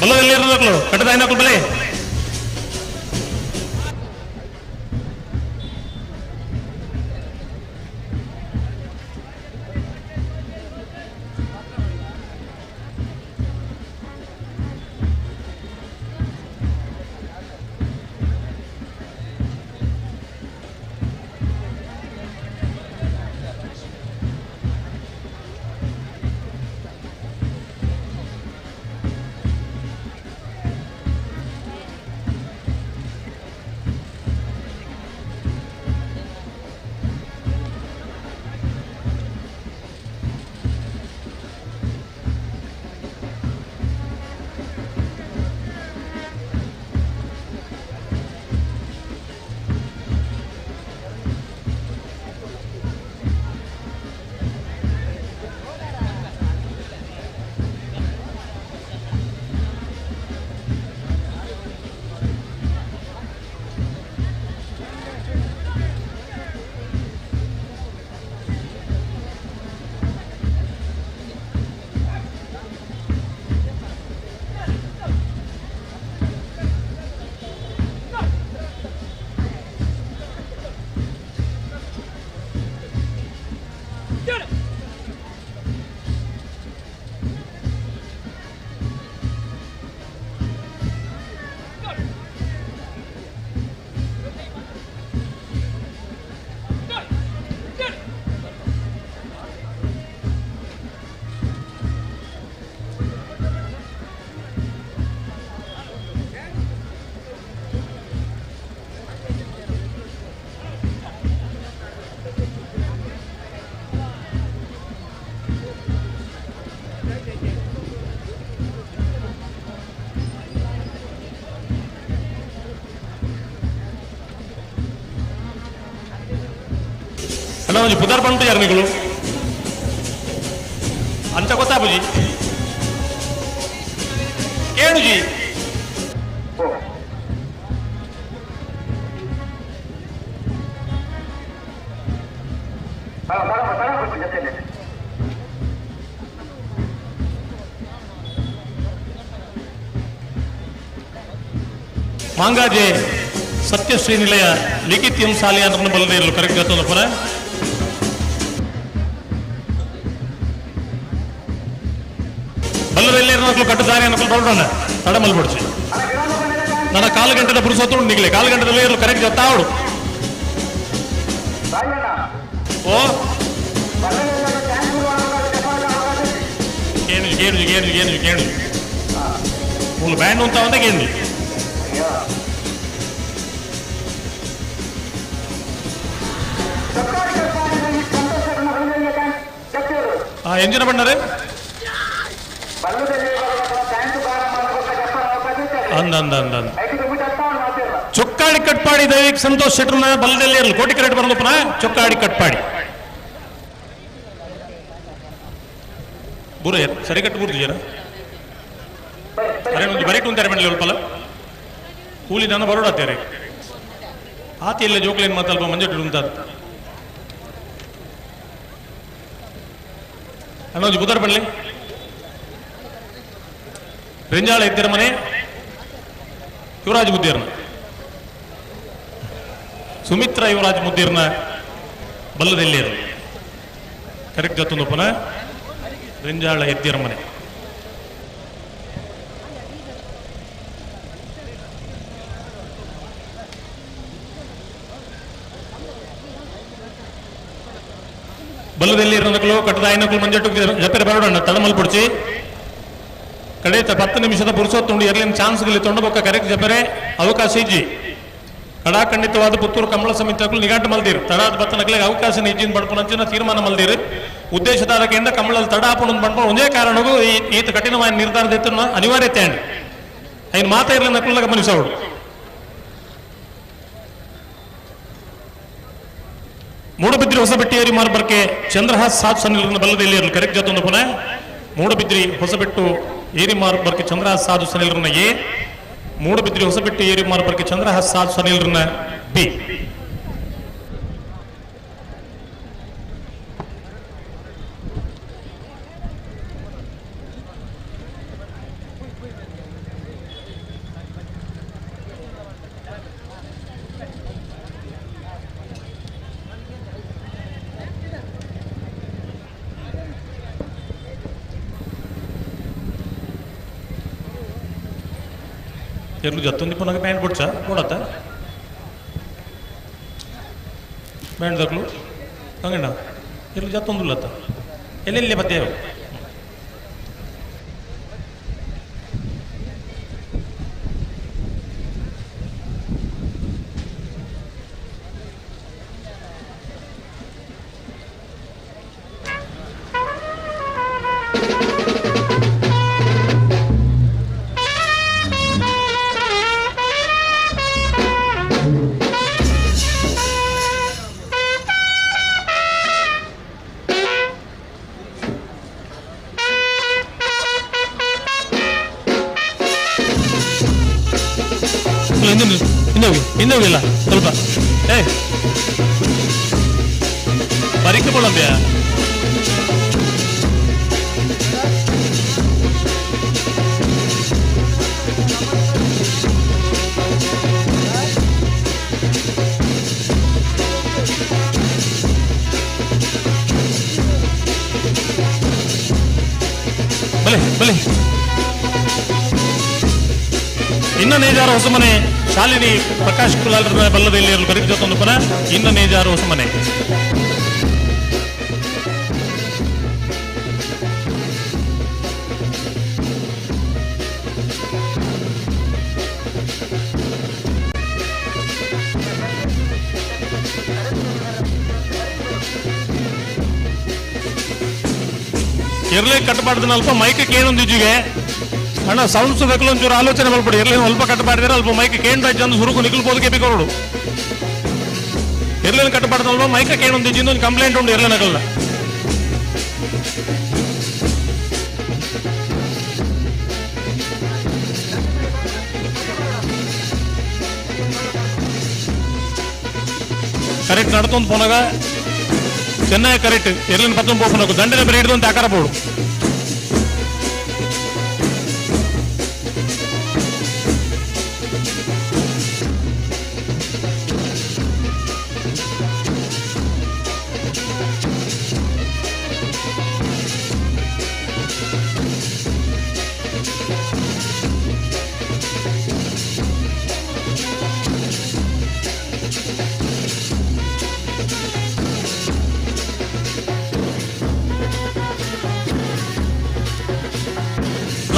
ಬಲ್ಲದಲ್ಲಿ ಇರೋದಕ್ಲು ಕಟ್ಟದ ಐನಕ್ಲು ಬಲೆ. ಅಣ್ಣ ಒಂಜಿ ಪುದರ್ ಪಂಟು ಯಾರು ನಿಗಳು ಅಂಚ ಗೊತ್ತಾಪುಜಿ ಕೇಳುಜಿ. ಮಾಂಗಾಜೆ ಸತ್ಯಶ್ರೀ ನಿಲಯ ಲಿಖಿತ್ಯಂ ಶಾಲೆ ಅಂತ ಬಲ್ಲದೆ ಇರಲು ಕರೆಕ್ಟ್ ಗೊತ್ತೊಂದು ಪುನಃ ಬಲ್ಲದಲ್ಲಿ ಮಕ್ಕಳು ಕಟ್ಟುತ್ತಾರೆ ಅನ್ನೋ ಬರೋಣ ತಡ ಮಲ್ಬಿಡ್ಸಿ ನನ್ನ ಕಾಲು ಗಂಟೆದ ಪುರುಷತ್ತು ನಿಗಲೆ ಕಾಲು ಗಂಟೆದಲ್ಲಿ ಇರಲು ಕರೆಕ್ಟ್ ಗೊತ್ತಾವಡು. ಓ ಕೇಳು ಕೇಳು ಕೇಳು ಕೇಳು ಕೇಳು ಮೂಲ ಬ್ಯಾಂಡ್ ಅಂತ ಒಂದೇ ಕೇಳಿ. ಎಂಜಿನ ಬಣ್ಣರೇ ಅಂದ ಅಂದ ಅಂದ ಅಂದ ಚೊಕ್ಕಾಡಿ ಕಟ್ಪಾಡಿ ದೈವಿಕ್ ಸಂತೋಷ್ ಶೆಟ್ಟರ್ನ ಬಲದಲ್ಲಿ ಇರಲಿ ಕೋಟಿ ಕರೆಕ್ಟ್ ಬರೋದು ಪುನಃ ಚೊಕ್ಕಾಡಿ ಕಟ್ಪಾಡಿ ಬುರ ಸರಿ ಕಟ್ಟು ಬುರ್ದಿದ್ದೀರ ಅರೆ ಒಂದು ಬರೀಟು ಅಂತಾರೆ ಮಂಡಳಿ ಅಲ್ಪಲ್ಲ ಕೂಲಿ ನಾನು ಬರೋಡತ್ತಾರೆ ಆತಿ ಇಲ್ಲ ಜೋಕ್ಲೇನು ಮಾತಲ್ಪ ಮಂಜು ಉಂಟಾದ ಅಣ್ಣ ಒಂಜಿ ಬುಧರ್ ಬಳ್ಳಿ ರಿಂಜಾಳ ಇದ್ದಿರ ಮನೆ ಯುವರಾಜ್ ಮುದ್ದೀರ್ನ ಸುಮಿತ್ರಾ ಯುವರಾಜ್ ಮುದ್ದೀರ್ನ ಬಲ್ಲದೆಲ್ಲಿ ಕರೆಕ್ಟ್ ಗೊತ್ತೊಂದು ಪುನಃ ರಿಂಜಾಳ ಎದ್ದಿರ ಮನೆ. ಬಲ್ಲದಲ್ಲಿ ಇರೋದಕ್ಕೂ ಕಟ್ಟದ ಐನಕ್ಕೂ ಮಂಜಟ್ಟು ಜಪ್ಪೆರೆ ಬರೋಣ ತಡಮಲ್ ಪುಡ್ಚಿ ಕಡೇತ 10 ನಿಮಿಷದ ಪುರುಸೊತ್ತುಂಡು ಎರ್ಲಿನ ಚಾನ್ಸ್ಗಳು ತೊಂಡು ಬೊಕ್ಕ ಕರೆಕ್ಟ್ ಜಪ್ಪರೆ ಅವಕಾಶ ಇಜ್ಜಿ. ಕಡಾಖಂಡಿತವಾದ ಪುತ್ತೂರು ಕಮಲ ಸಮಿತಿ ನಿಘಂಟು ಮಲ್ದಿರು ತಡಾದ ಬತ್ತನಕ್ಲೆ ಅವಕಾಶ ಇಜ್ಜಿನ ಬಡ್ಪುನಂಚಿನ ತೀರ್ಮಾನ ಮಲ್ದಿರು. ಉದ್ದೇಶದಾರಕೆಂದ ಕಮಲಲ್ಲಿ ತಡ ಆಪುಣ ಬಡ್ಪ ಒಂದೇ ಕಾರಣಕ್ಕೂ ಈತ ಕಠಿಣವಾದ ನಿರ್ಧಾರದ ಅನಿವಾರ್ಯತೆ ಅಂಡ್ ಐನ್ ಮಾತಾ ಇರಲಿ ನಕುಲ ಗಮನಿಸೋಡು. ಮೂಡಬಿದ್ರಿ ಹೊಸಬೆಟ್ಟಿ ಏರಿ ಮಾರ್ಬರ್ಕೆ ಚಂದ್ರಹಾಸ್ ಸಾಧು ಸನಿಲರನ್ನ ಬಲ್ಲದಲ್ಲಿ ಇರಲು ಕರೆಕ್ಟ್ ಜೊತೆ ಪುನಃ ಮೂಡಬಿದ್ರಿ ಹೊಸಬೆಟ್ಟು ಏರಿ ಮಾರ್ಬರ್ಕೆ ಚಂದ್ರಹಾಸ್ ಸಾಧು ಸನಿಲರನ್ನ ಎ, ಮೂಡಬಿದ್ರಿ ಹೊಸಬೆಟ್ಟು ಏರಿ ಮಾರ್ಬರ್ಕೆ ಚಂದ್ರಹಾಸ್ ಸಾಧು ಸನಿಲರನ್ನ ಬಿ. ಎರ್ಲು ಜತ್ತೊಂದು ಪುನಃ ಪ್ಯಾಂಟ್ ಕೊಡ್ಸ ಕೊಡತ್ತ ಬ್ಯಾಂಡ್ ದಕ್ಲು ಹಂಗಣ್ಣ ಎರ್ಲು ಜತ್ತೊಂದುಲ್ಲತ್ತ ಎಲ್ಲೆಲ್ಲೇ ಬತ್ತೇವು. ಹಿಂದೆ ಹೋಗಿ, ಹಿಂದೆ ಹೋಗಿಲ್ಲ ಸ್ವಲ್ಪ. ಏ ಬರೀಕೆ ಕೊಳ್ಳಂಬ್ಯಾ. ಬಲೆ ಬಲೆ. ಇನ್ನ ನೇಜಾರ ಹೊಸಮನೆ ಶಾಲಿನಿ ಪ್ರಕಾಶ್ ಕುಲಾಲ್ ಬಲ್ಲದಲ್ಲಿ ಇರಲು ಕರೀಬ್ ಜೊತೆ ಪರ ಇನ್ನ ನೇಜಾರು ಹೊಸಮನೆ. ಇರ್ಲಿ ಕಟ್ಟಬಾರ್ದು ಅಲ್ಪ ಮೈಕ್ ಕೇಳೊಂದಿಜ್ಜಿಗೆ ಅಣ್ಣ ಸೌಂಡ್ಸ್ ಬೇಕಲ್ಲ ಒಂಚೂರು ಆಲೋಚನೆ ಮಾಡ್ಬಿಡಿ. ಇರ್ಲಿ ಅಲ್ಪ ಕಟ್ಟಬಾರ್ದಿರ ಅಲ್ಪ ಮೈಕ್ ಕೇಂದ್ರ ಜನ ಸುರುಕು ನಿಕಲ್ಬೋದಕ್ಕೆ ಬೇಕಾರೋಡು. ಇರ್ಲಿನ ಕಟ್ಟಬಾರ್ದಲ್ವ ಮೈಕ್ ಕೇಳೊಂದಿಜ್ಜಿಂದ ಒಂದು ಕಂಪ್ಲೇಂಟ್ ಉಂಟು ಇರ್ಲಿನಗಲ್ಲ. ಕರೆಕ್ಟ್ ನಡ್ತೊಂದು ಪೋನಾಗ ಚೆನ್ನೈ ಕರೆಕ್ಟ್ ಎರ್ಲಿನ ಪತ್ತೊಂದು ಪೋಪನకు ದಂಡನೆ ಬರೀ ಹಿಡಿದು ಅಂತ ಆಕಾರ ಬೋಡು.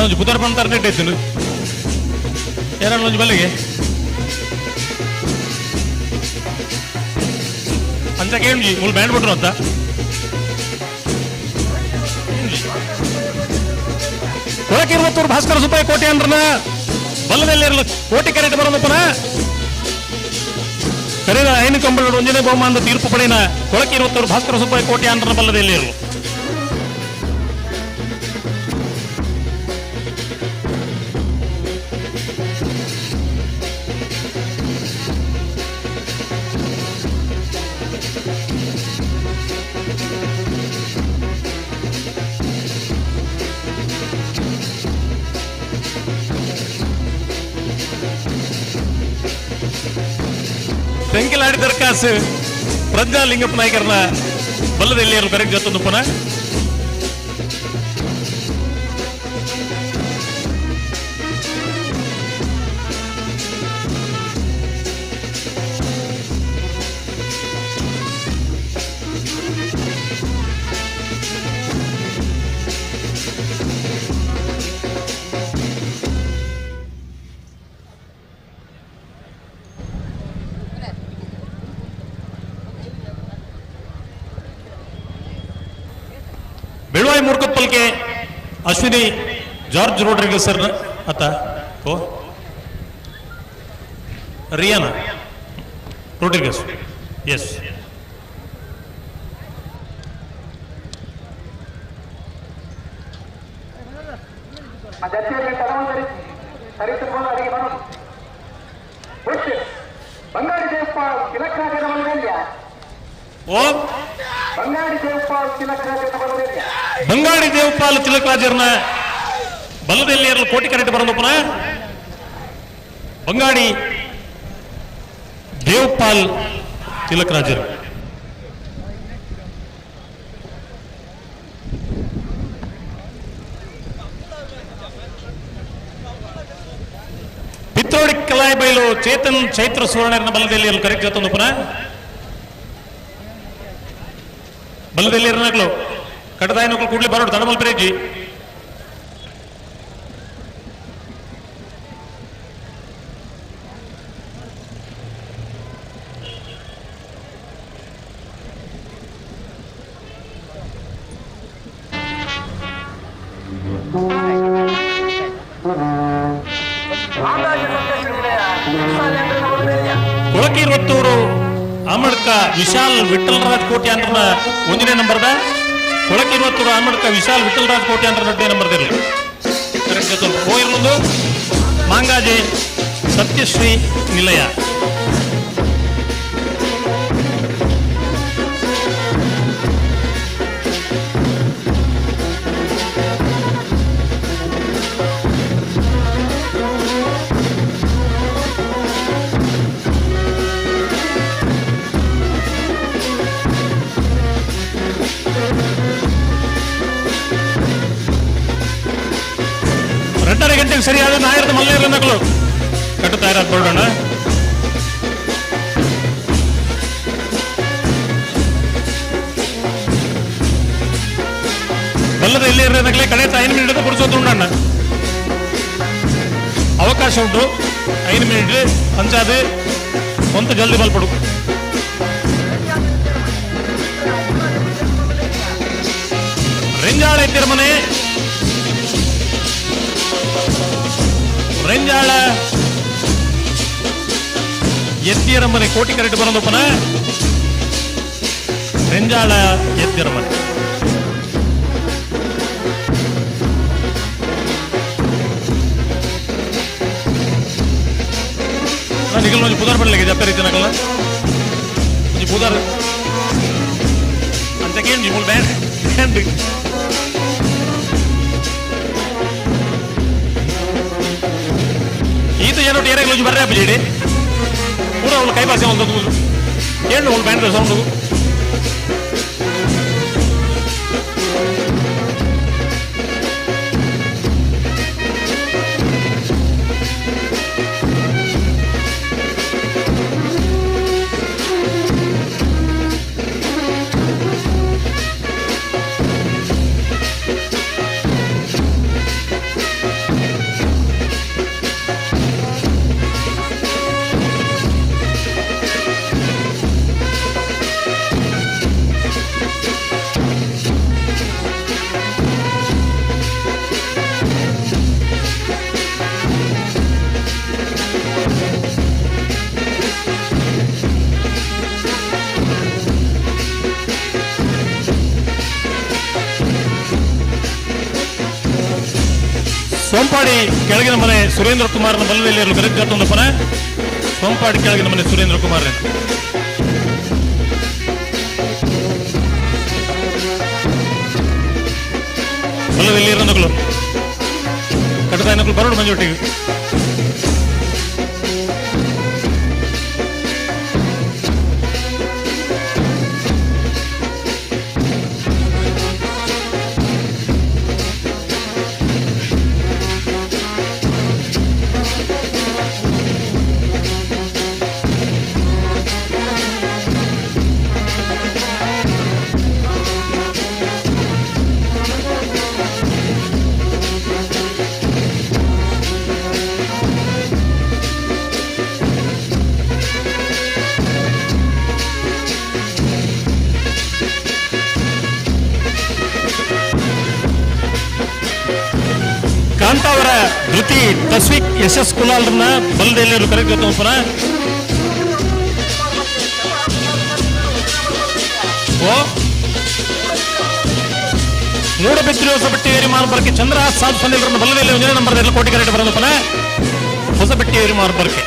ಒಂಜಿ ಪುದರ್ ಪಂತಾರ ನೆಟ್ ಐತಿನು ಏನಾರ ಒಂಜಿ ಬಲ್ಲಿಗೆ ಅಂಚ ಕೇಂಜಿ ಮುಲ್ ಬ್ಯಾಂಡ್ ಬಿಟ್ರು ಅಂತ ಕೊಳಕಿರುವತ್ತೂರು ಭಾಸ್ಕರ ಸುಬ್ಬಯ್ಯ ಕೋಟೆ ಅಂದ್ರನ ಬಲ್ಲದಲ್ಲಿ ಇರಲು ಕೋಟಿ ಕರೆಕ್ಟ್ ಬರೋದಪ್ಪನ ಕರೆದ ಐನು ಕಂಬಳ ಒಂಜನೇ ಬಹುಮಾನದ ತೀರ್ಪು ಪಡೆಯನ ಕೊಳಕಿರುವತ್ತೂರು ಭಾಸ್ಕರ ಸುಬ್ಬಯ್ಯ ಕೋಟೆ ಅಂದ್ರನ ಬಲ್ಲದಲ್ಲಿ ಇರಲು. ತೆಂಕಿಲಾಡಿ ದರ್ಕಾಸು ಪ್ರಜ್ಞಾ ಲಿಂಗಪ್ಪ ನಾಯಕರನ್ನ ಬಲ್ಲದಲ್ಲಿ ಕರೆಕ್ಟ್ ಜೊತೆ ಪುನಃ ಬೆಳುವಾಯಿ ಮೂರ್ಕತ್ಪಲ್ಕೆ ಅಶ್ವಿನಿ ಜಾರ್ಜ್ ರೋಡ್ರಿಗಸ್ ಸರ್ ಅತ್ತ ಓ ರಿಯಾನ ರೋಡ್ರಿಗಸ್ ಎಸ್. ಬಂಗಾಡಿ ದೇವಪ್ಪ ತಿಲಕರಾಜನ ಬಲದಲ್ಲಿಯ. ಓ ಬಂಗಾಡಿ ದೇವಪ್ಪ ತಿಲಕರಾಜನ ಬಲದಲ್ಲಿಯ. ಬಂಗಾಡಿ ದೇವಪಾಲ್ ತಿಲಕರಾಜರ್ನ ಬಲದಲ್ಲಿ ಎರಲು ಕೋಟಿ ಕರೆಕ್ಟ್ ಬರಂದಪ್ಪನ ಬಂಗಾಡಿ ದೇವಪಾಲ್ ತಿಲಕರಾಜರ್. ಪಿತ್ರೋಡಿ ಕಲಾಯಿ ಬೈಲು ಚೇತನ್ ಚೈತ್ರ ಸುವರ್ಣರ್ನ ಬಲದಲ್ಲಿ ಅಲ್ಲಿ ಕರೆಕ್ಟ್ ಜೊತ್ತೊಂದಪ್ಪನ ಬಲದಲ್ಲಿ ಇರನಕ್ಲು ಕಡದಾಯನಕ್ಲು ಕೂಡ್ಲಿ ಬರೋಡು ತಡಮಲ್ ಪೆರೇಜಿ. ಕೊಳಕಿರುವತ್ತೂರು ಆಮಡ್ಕ ವಿಶಾಲ್ ವಿಠಲರಾಜ್ ಕೋಟಿ ಅಂದ್ರ ಒಂದನೇ ನಂಬರ್ದ. ಕೊಳಕಿರುವತ್ತೂರು ಆಮಡ್ಕ ವಿಶಾಲ್ ವಿಠಲರಾಜ್ ಕೋಟಿ ಅಂದ್ರ ಎರಡನೇ ನಂಬರ್ದಿರಲಿ. ಕರೆಕ್ಟ್ ಹೋಗಿರ್ಲೊಂದು ಮಾಂಗಾಜೆ ಸತ್ಯಶ್ರೀ ನಿಲಯ. 2.5 ಗಂಟೆಗೆ ಸರಿಯಾದ ನಾಯರದ ಮಲ್ಲೇರ ನಕಲು ಕಟ್ಟುತ್ತಾ ಇರೋದು ಬರೋಣ. ಬಲ್ಲದ ಎಲ್ಲಿ ಇರೋದಾಗಲೇ ಕಡೆ 5 ಮಿನಿಟ್ ಪುರುಸೋದು ಉಂಡಣ್ಣ ಅವಕಾಶ ಉಂಟು. 5 ಮಿನಿಟ್ ಅಂಚಾದೆ ಕೊಂತ ಜಲ್ದಿ ಬಲ್ಪಡು. ರೆಂಜಾಳ ಎತ್ತಿರ ಮನೆ ರೆಂಜಾಳ ಎತ್ತಿಯರ ಮನೆ ಕೋಟಿ ಕರೆಕ್ಟ್ ಬರೋದಪ್ಪನ ರೆಂಜಾಳ ಎತ್ತಿಯರ ಮನೆ. ನಿಗಲ್ ಒಂಜಿ ಪುದಾರ್ ಬರಲಿಕ್ಕೆ ಜಪ್ಪ ರೀತಿ ನಕಲ ಒಂಜಿ ಪುದಾರ್ ಅಂಚಕೇನು ಮೂಲ ಬ್ಯಾಂಡ್ ಬ್ಯಾಂಡ್ ಈತ ಏನೋ ಏರಾಗಲು ಒಂಜಿ ಬರ್ರೆ ಅಪ್ಪ ಪೂರ ಅವಳು ಕೈ ಭಾಷೆ ಒಂದು ಏನು ಅವಳು ಬ್ಯಾಂಡ್ ಸೌಂಡು. ಸೋಂಪಾಡಿ ಕೆಳಗಿನ ಮನೆ ಸುರೇಂದ್ರ ಕುಮಾರ್ನ ಬಲದಲ್ಲಿ ಇರಲು ಕರೆಕ್ಟ್ ಜಾತೊಂದಪ್ಪನ ಸೋಂಪಾಡಿ ಕೆಳಗಿನ ಮನೆ Surendra Kumar. ಬಲದಲ್ಲಿ ಇರೋನಗಳು ಕಟ್ಟದಾಯನಗಳು ಬರೋಡು ಮಂಜೊಟ್ಟಿಗೆ. ಉತ್ತಾವರ Dhriti ತಸ್ವಿಕ್ S S ಕುಲಾಲ್ರನ್ನ ಬಲದೆಲ್ಲರೂ correct ಗೊತ್ತುಪನ. ಓ ಮೂಡಬಿದ್ರಿ ಹೊಸಬೆಟ್ಟಿ ಮಾರ್ಬರ್ಕೆ ಚಂದ್ರ ಸಾಧು ಸನಿಲ್ರನ್ನ ಬಲದೆಲ್ಲಿ ಒಂದನೇ ನಂಬರ್ ಕೋಟಿ ಕರೆಕ್ಟ್ ಬರೋದಪ್ಪನ ಹೊಸಬೆಟ್ಟಿ ಮಾರ್ಬರ್ಕೆ.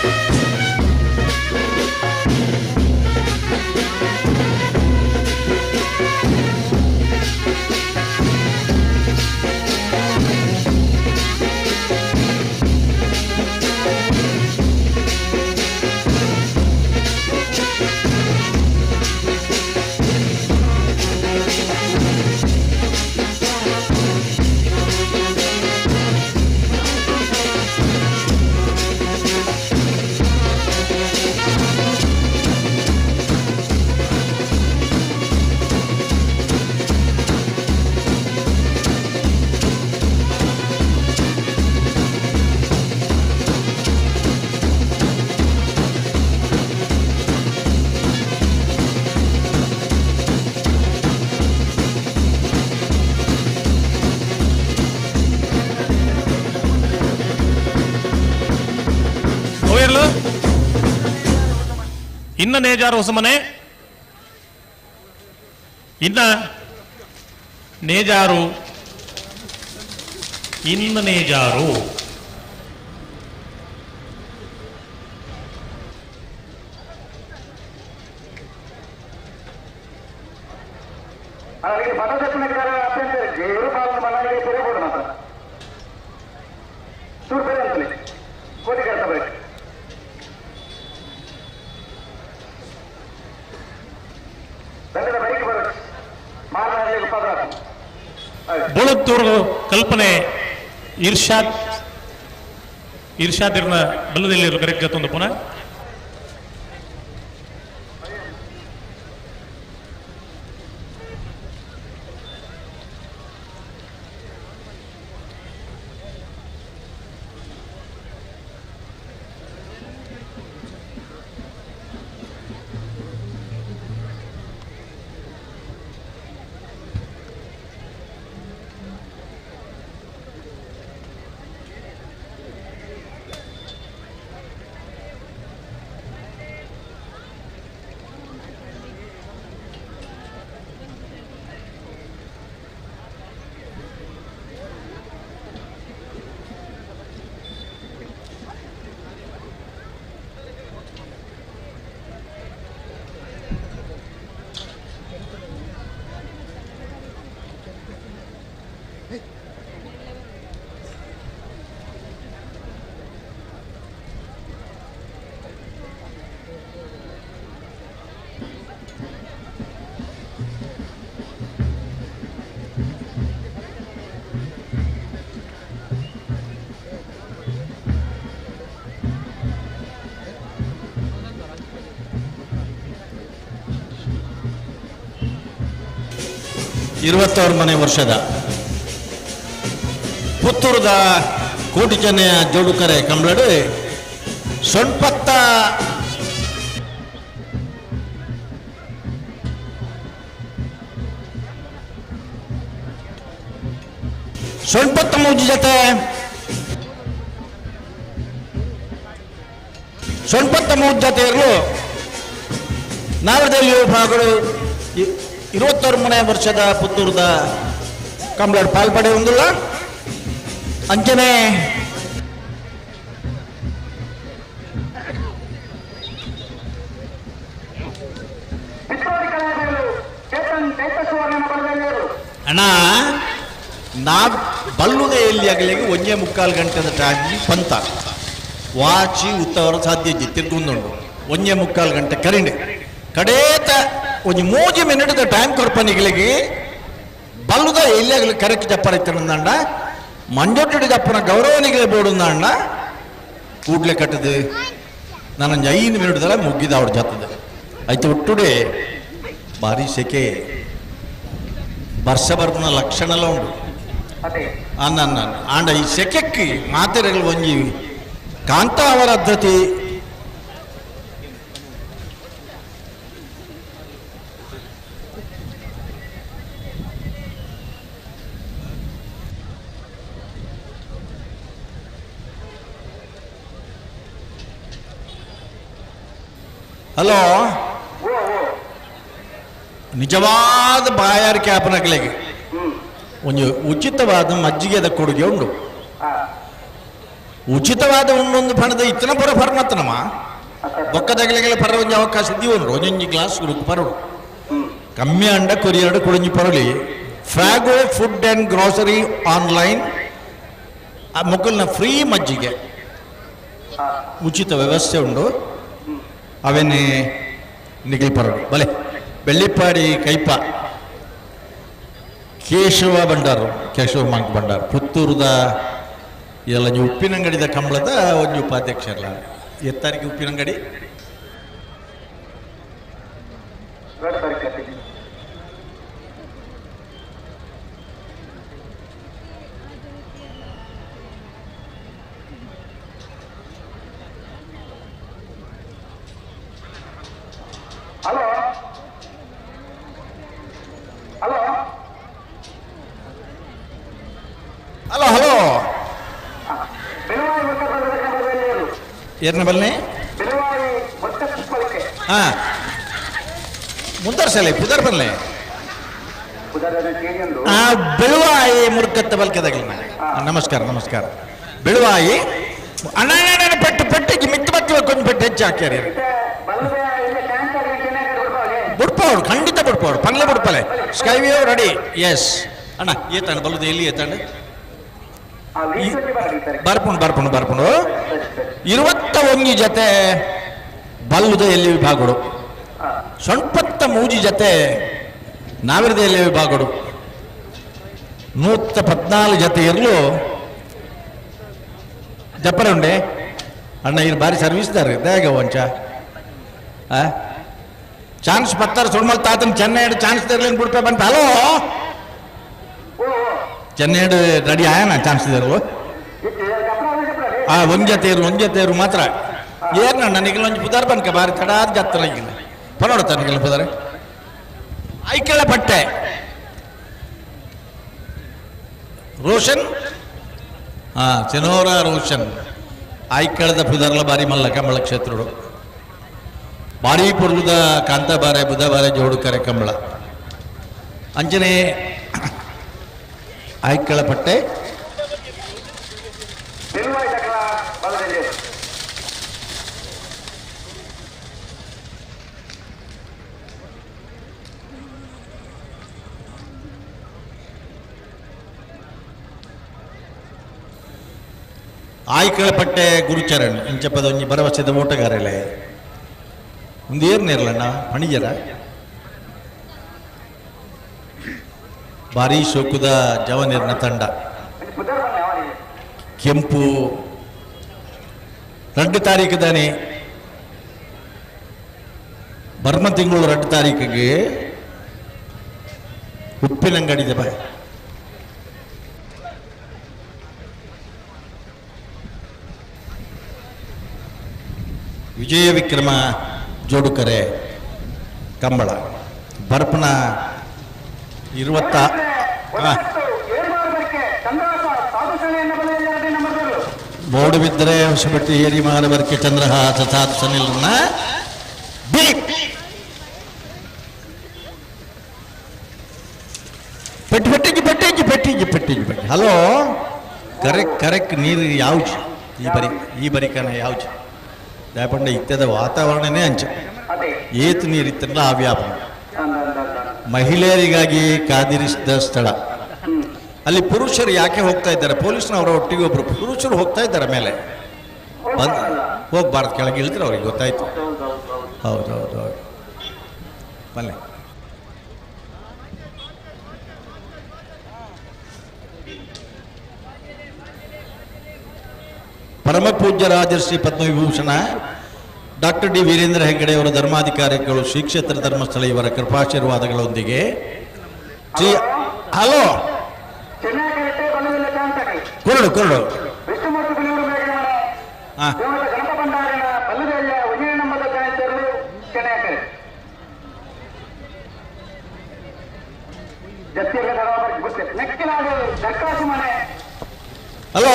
ಇನ್ನ ನೇಜಾರು ಹೊಸಮನೆ, ಇನ್ನ ನೇಜಾರು, ಇನ್ನ ನೇಜಾರು. ಅವರಿಗೆ ಪದದಕ್ಷಿಣಕಾರ ಅತ್ಯಂತ ಇರು ಪಾಲನ್ನು ಮನಾಲಿಗೆ ತೆರೆಬೋದು ಮಾತ್ರ ಚೂರು ಬೇರೆ ಅಂತಲೇ ಕೋಟಿ ಕರ್ತ ಬೇಕು. ದಂಡದ ಬೈಕ್ ಬರುತ್ತೆ ಮಾರನಾಡಿಗೆ ಉಪದ್ರ. ಬೋಳತ್ತೂರು ಕಲ್ಪನೆ ಇರ್ಷಾದ್, ಇರ್ಷಾದ್ ಇರ್ನ ಬಲ್ಲದಲ್ಲಿ ಕರೆಕ್ಟ್ ಗೊತ್ತೊಂದು ಪುನಃ. 29ನೇ ವರ್ಷದ ಪುತ್ತೂರದ ಕೋಟಿ ಚೆನ್ನಯ ಜೋಡುಕರೆ ಕಂಬ್ಳಡು ಸೊಣ್ಪತ್ತ ಸೊಣ್ಪತ್ತ ಮೂಜಿ ಜೊತೆ ಸೊಣ್ಪತ್ತ ಮೂಜಿ ಜೊತೆ ಇರಲು ನಾವದಲ್ಲಿ ಭಾಗಗಳು 29ನೇ ವರ್ಷದ ಪುತ್ತೂರದ ಕಂಬ್ಳಡ್ ಪಾಲ್ಪಡೆ ಹೊಂದಿಲ್ಲ. ಅಂಚನೆ ಅಣ್ಣ ನಾ ಬಲ್ಲುದ ಎಲ್ಲಿ ಆಗಲಿಗೆ 1.75 ಗಂಟೆದ ಟೈಮ್ ಪಂತ ವಾಚಿ ಉತ್ತವರ ಸಾಧ್ಯ ತಿರ್ಗೊಂದುಂಡು 1.75 ಗಂಟೆ ಕರಿಂಡೆ ಕಡೇತ ಒಂಜಿ ಮೂಜಿ ಮಿನಿಟ್ದ ಟೈಮ್ ಕೊರ್ಪನಿಗಳಿಗೆ ಬಲ್ಲುದ ಎಲ್ಲಿ ಆಗಲಿ ಕರೆಕ್ಟ್ ಜಪ್ಪರ ಇತ್ತಂಡ ಮಂಜೊಟ್ಟು ಜಪ್ಪನ ಗೌರವನಿಗೆ ಬೋಡುಂದಾಂಡ ಕೂಡ್ಲೆ ಕಟ್ಟದು ನಾನೊಂದು 5 ಮಿನಿಟ್ದಲ್ಲ ಮುಗ್ಗಿದ ಅವ್ರ ಜತ್ತದ ಆಯ್ತು. ಒಟ್ಟುಡೆ ಭಾರಿ ಸೆಕೆ ವರ್ಷ ಬರ್ಪುನ ಲಕ್ಷಣಲ ಉಂಡು ಅನ್ನ ಅನ್ನ ಆಂಡ ಈ ಸೆಕೆಕ್ಕೆ ಮಾತೆರೆಗಳು ಒಂಜಿ ಕಾಂತಾವರ ಅದ್ಧತಿ ಹಲೋ, ನಿಜವಾದ ಬಾಯಾರಿಕೆ ಆಪನಗಳಿಗೆ ಒಂದು ಉಚಿತವಾದ ಮಜ್ಜಿಗೆದ ಕೊಡುಗೆ ಉಂಡು. ಉಚಿತವಾದ ಉಂಡೊಂದು ಪಣದ ಇತ್ತನ ಪರ ಪರ್ಮತ್ತನಮ್ಮ ಬೊಕ್ಕದಗಲಿಗೆಲ್ಲ ಪರ ಒಂಜಿ ಅವಕಾಶ ದೀವನ್ರು ಒಂಜೊಂಜಿ ಗ್ಲಾಸ್ ಕುಡುಕು ಪರಡು ಕಮ್ಮಿ ಅಂಡ ಕೊರಿಯರ್ಡು ಕುಡಂಜಿ ಪರಲಿ. ಫ್ಯಾಗೋ ಫುಡ್ ಆ್ಯಂಡ್ ಗ್ರೋಸರಿ ಆನ್ಲೈನ್ ಮೊಕ್ಕಲ್ನ ಫ್ರೀ ಮಜ್ಜಿಗೆ ಉಚಿತ ವ್ಯವಸ್ಥೆ ಉಂಡು. ಅವೇನೆ ನಿಗಲ್ ಪರಡು ಬಲೆ. ಬೆಳ್ಳಿಪ್ಪಾಡಿ ಕೈಪ ಕೇಶವ ಭಂಡಾರು, ಕೇಶವ ಮಾಂಕ್ ಭಂಡಾರು ಪುತ್ತೂರುದ ಎಲ್ಲ ಉಪ್ಪಿನಂಗಡಿದ ಕಂಬಳದ ಒಂಜಿ ಉಪಾಧ್ಯಕ್ಷರಲ್ಲ. ಎತ್ತಾರಿಗೆ Uppinangadi hello hello hello hello, ಏರ್ನ ಬಲ್ನೆ ಹಾ ಮುಂದರ್ಸಲೆ ಪುದರ್ ಬಲ್ಲೆ ಆ ಬೆಳುವಾಯಿ ಮುರುಕತ್ತ ಬಲ್ಕೆದಾಗಲಿ. ನಮಸ್ಕಾರ ನಮಸ್ಕಾರ. ಬೆಳುವಾಯಿ ಅಣ್ಣ ಅಣ್ಣ ಪೆಟ್ಟು ಪೆಟ್ಟಿಗೆ ಮಿತ್ತು ಬತ್ತಿ ಕೊಂಚ ಪೆಟ್ಟು ಹೆಚ್ಚು ಹಾಕ್ಯಾರ. ಬುಡ್ಪವ್ರು ಖಂಡಿತ ಬುಡ್ಪವ್ರು ಪನ್ಲೆ ಬುಡ್ಪಲೆ. ಸ್ಕೈವ್ಯೂ ರೆಡಿ. ಎಸ್ ಅಣ್ಣ, ಏತಾಂಡ ಬಲ್ಲುದು ಎಲ್ಲಿ ಏತಾಂಡ? ಬರ್ಪುಂಡು ಬರ್ಪುಂಡು ಬರ್ಪುಂಡು. 21 ಜೊತೆ ಬಲ್ಲುದ ಎಲ್ಲಿ ವಿಭಾಗಡು, ಸೊಂಪತ್ತ ಮೂಜಿ ಜೊತೆ ನಾವಿರದ ಎಲ್ಲಿ ವಿಭಾಗಡು, 114 ಜೊತೆ ಇರಲು ಜಪ್ಪರೆ ಉಂಡೆ. ಅಣ್ಣ ಇರು ಬಾರಿ ಸರ್ವಿಸ್ದಾರೆ ದೇಗ ವಂಚ ಚಾನ್ಸ್ ಬತ್ತಾರ ಸುಣ್ಮಲ್ ತಾತನ ಚೆನ್ನೈ ಚಾನ್ಸ್ ತರ್ಲೇನು ಬಿಡ್ಪೆ ಬಂತ. ಹಲೋ ಚೆನ್ನೈ ರೆಡಿ ಆಯನ ಚಾನ್ಸ್ ಇದ್ರು. ಆ ಒಂಜತೆ ಇರು ಒಂಜತೆ ಇರು ಮಾತ್ರ ಏರ್ನ ನನಗೆ ಒಂಜಿ ಪುದಾರ್ ಬನ್ಕ ಬಾರಿ ತಡಾದ ಜತ್ತನ ಈಗ ಪನೋಡ ನಿಗಲ ಪುದಾರೆ ಐಕೆಳ ಪಟ್ಟೆ ರೋಷನ್. ಹಾ ಚೆನೋರ ರೋಷನ್ ಆಯ್ಕಳದ ಪುದಾರ್ಲ ಬಾರಿ ಮಲ್ಲ ಕಂಬಳ ಕ್ಷೇತ್ರಡು ಬಾರಿ ಪುರ್ಲುದ ಕಾಂತಾಬಾರೆ ಬುಧಬಾರೆ ಜೋಡು ಕರೆ ಕಂಬಳ ಅಂಜನೆ ಆಯ್ಕಳ ಪಟ್ಟೆ ಆಯ್ಕಳ ಪಟ್ಟೆ ಗುರುಚರಣ್ ಇಂಚಪದ ಒಂಜಿ ಭರವಸೆದ ಓಟಗಾರಲೆ ಒಂದು ಏರ್ನೇರ್ಲಣ್ಣ ಪಣಿಜರ ಭಾರಿ ಶೋಕುದ ಜವನೇರ್ನ ತಂಡ ಕೆಂಪು 2 ತಾರೀಕು ತಾನೆ ಬರ್ಮ ತಿಂಗಳು 2 ತಾರೀಕಿಗೆ ಉಪ್ಪಿನಂಗಡಿದೆ ಬಾಯ್. ವಿಜಯ ವಿಕ್ರಮ ಜೋಡುಕರೆ ಕಂಬಳ ಬರ್ಪನ 20 ಬೋರ್ಡ್ ಬಿದ್ದರೆ ಹೊಸಬಟ್ಟಿ ಏರಿ ಮಾನವರ್ಕೆ ಚಂದ್ರಹಾಸ ಸಾಧು ಸನಿಲ್ನ ಬಿ ಪೆಟ್ಟು ಪೆಟ್ಟಿಜಿ ಪೆಟ್ಟಿಜಿ ಪೆಟ್ಟಿಜಿ ಪೆಟ್ಟಿಜಿ ಪೆಟ್ಟಿ. ಹಲೋ ಕರೆಕ್ಟ್ ಕರೆಕ್ಟ್ ನೀರು ಯಾವ್ಜಿ ಈ ಬರಿ ಈ ಬರಿಕನ ಯಾವ್ಜಿ ದಾಪಂಡ ಇತ್ತದ ವಾತಾವರಣನೇ ಅಂಚ ಏತು ನೀರು ಇತ್ತಲ್ಲ ಆ ವ್ಯಾಪಾರ ಮಹಿಳೆಯರಿಗಾಗಿ ಕಾದಿರಿಸಿದ ಸ್ಥಳ. ಅಲ್ಲಿ ಪುರುಷರು ಯಾಕೆ ಹೋಗ್ತಾ ಇದ್ದಾರೆ? ಪೊಲೀಸ್ನವರ ಒಟ್ಟಿಗೆ ಒಬ್ಬರು ಪುರುಷರು ಹೋಗ್ತಾ ಇದ್ದಾರೆ ಮೇಲೆ ಬಂದು ಹೋಗ್ಬಾರ್ದು, ಕೆಳಗೆ ಇಳಿದ್ರೆ ಅವ್ರಿಗೆ ಗೊತ್ತಾಯ್ತು. ಹೌದು ಹೌದು ಹೌದು ಬನ್ನಿ. ಪರಮ ಪೂಜ್ಯ ರಾಜರ್ಷಿ ಪದ್ಮವಿಭೂಷಣ ಡಾಕ್ಟರ್ ಡಿ ವೀರೇಂದ್ರ ಹೆಗ್ಗಡೆಯವರ ಧರ್ಮಾಧಿಕಾರಿಗಳು ಶ್ರೀ ಕ್ಷೇತ್ರ ಧರ್ಮಸ್ಥಳ ಇವರ ಕೃಪಾಶೀರ್ವಾದಗಳೊಂದಿಗೆ ಶ್ರೀ ಹಲೋ ಕುರುಡು ಕುರುಡು ಹಲೋ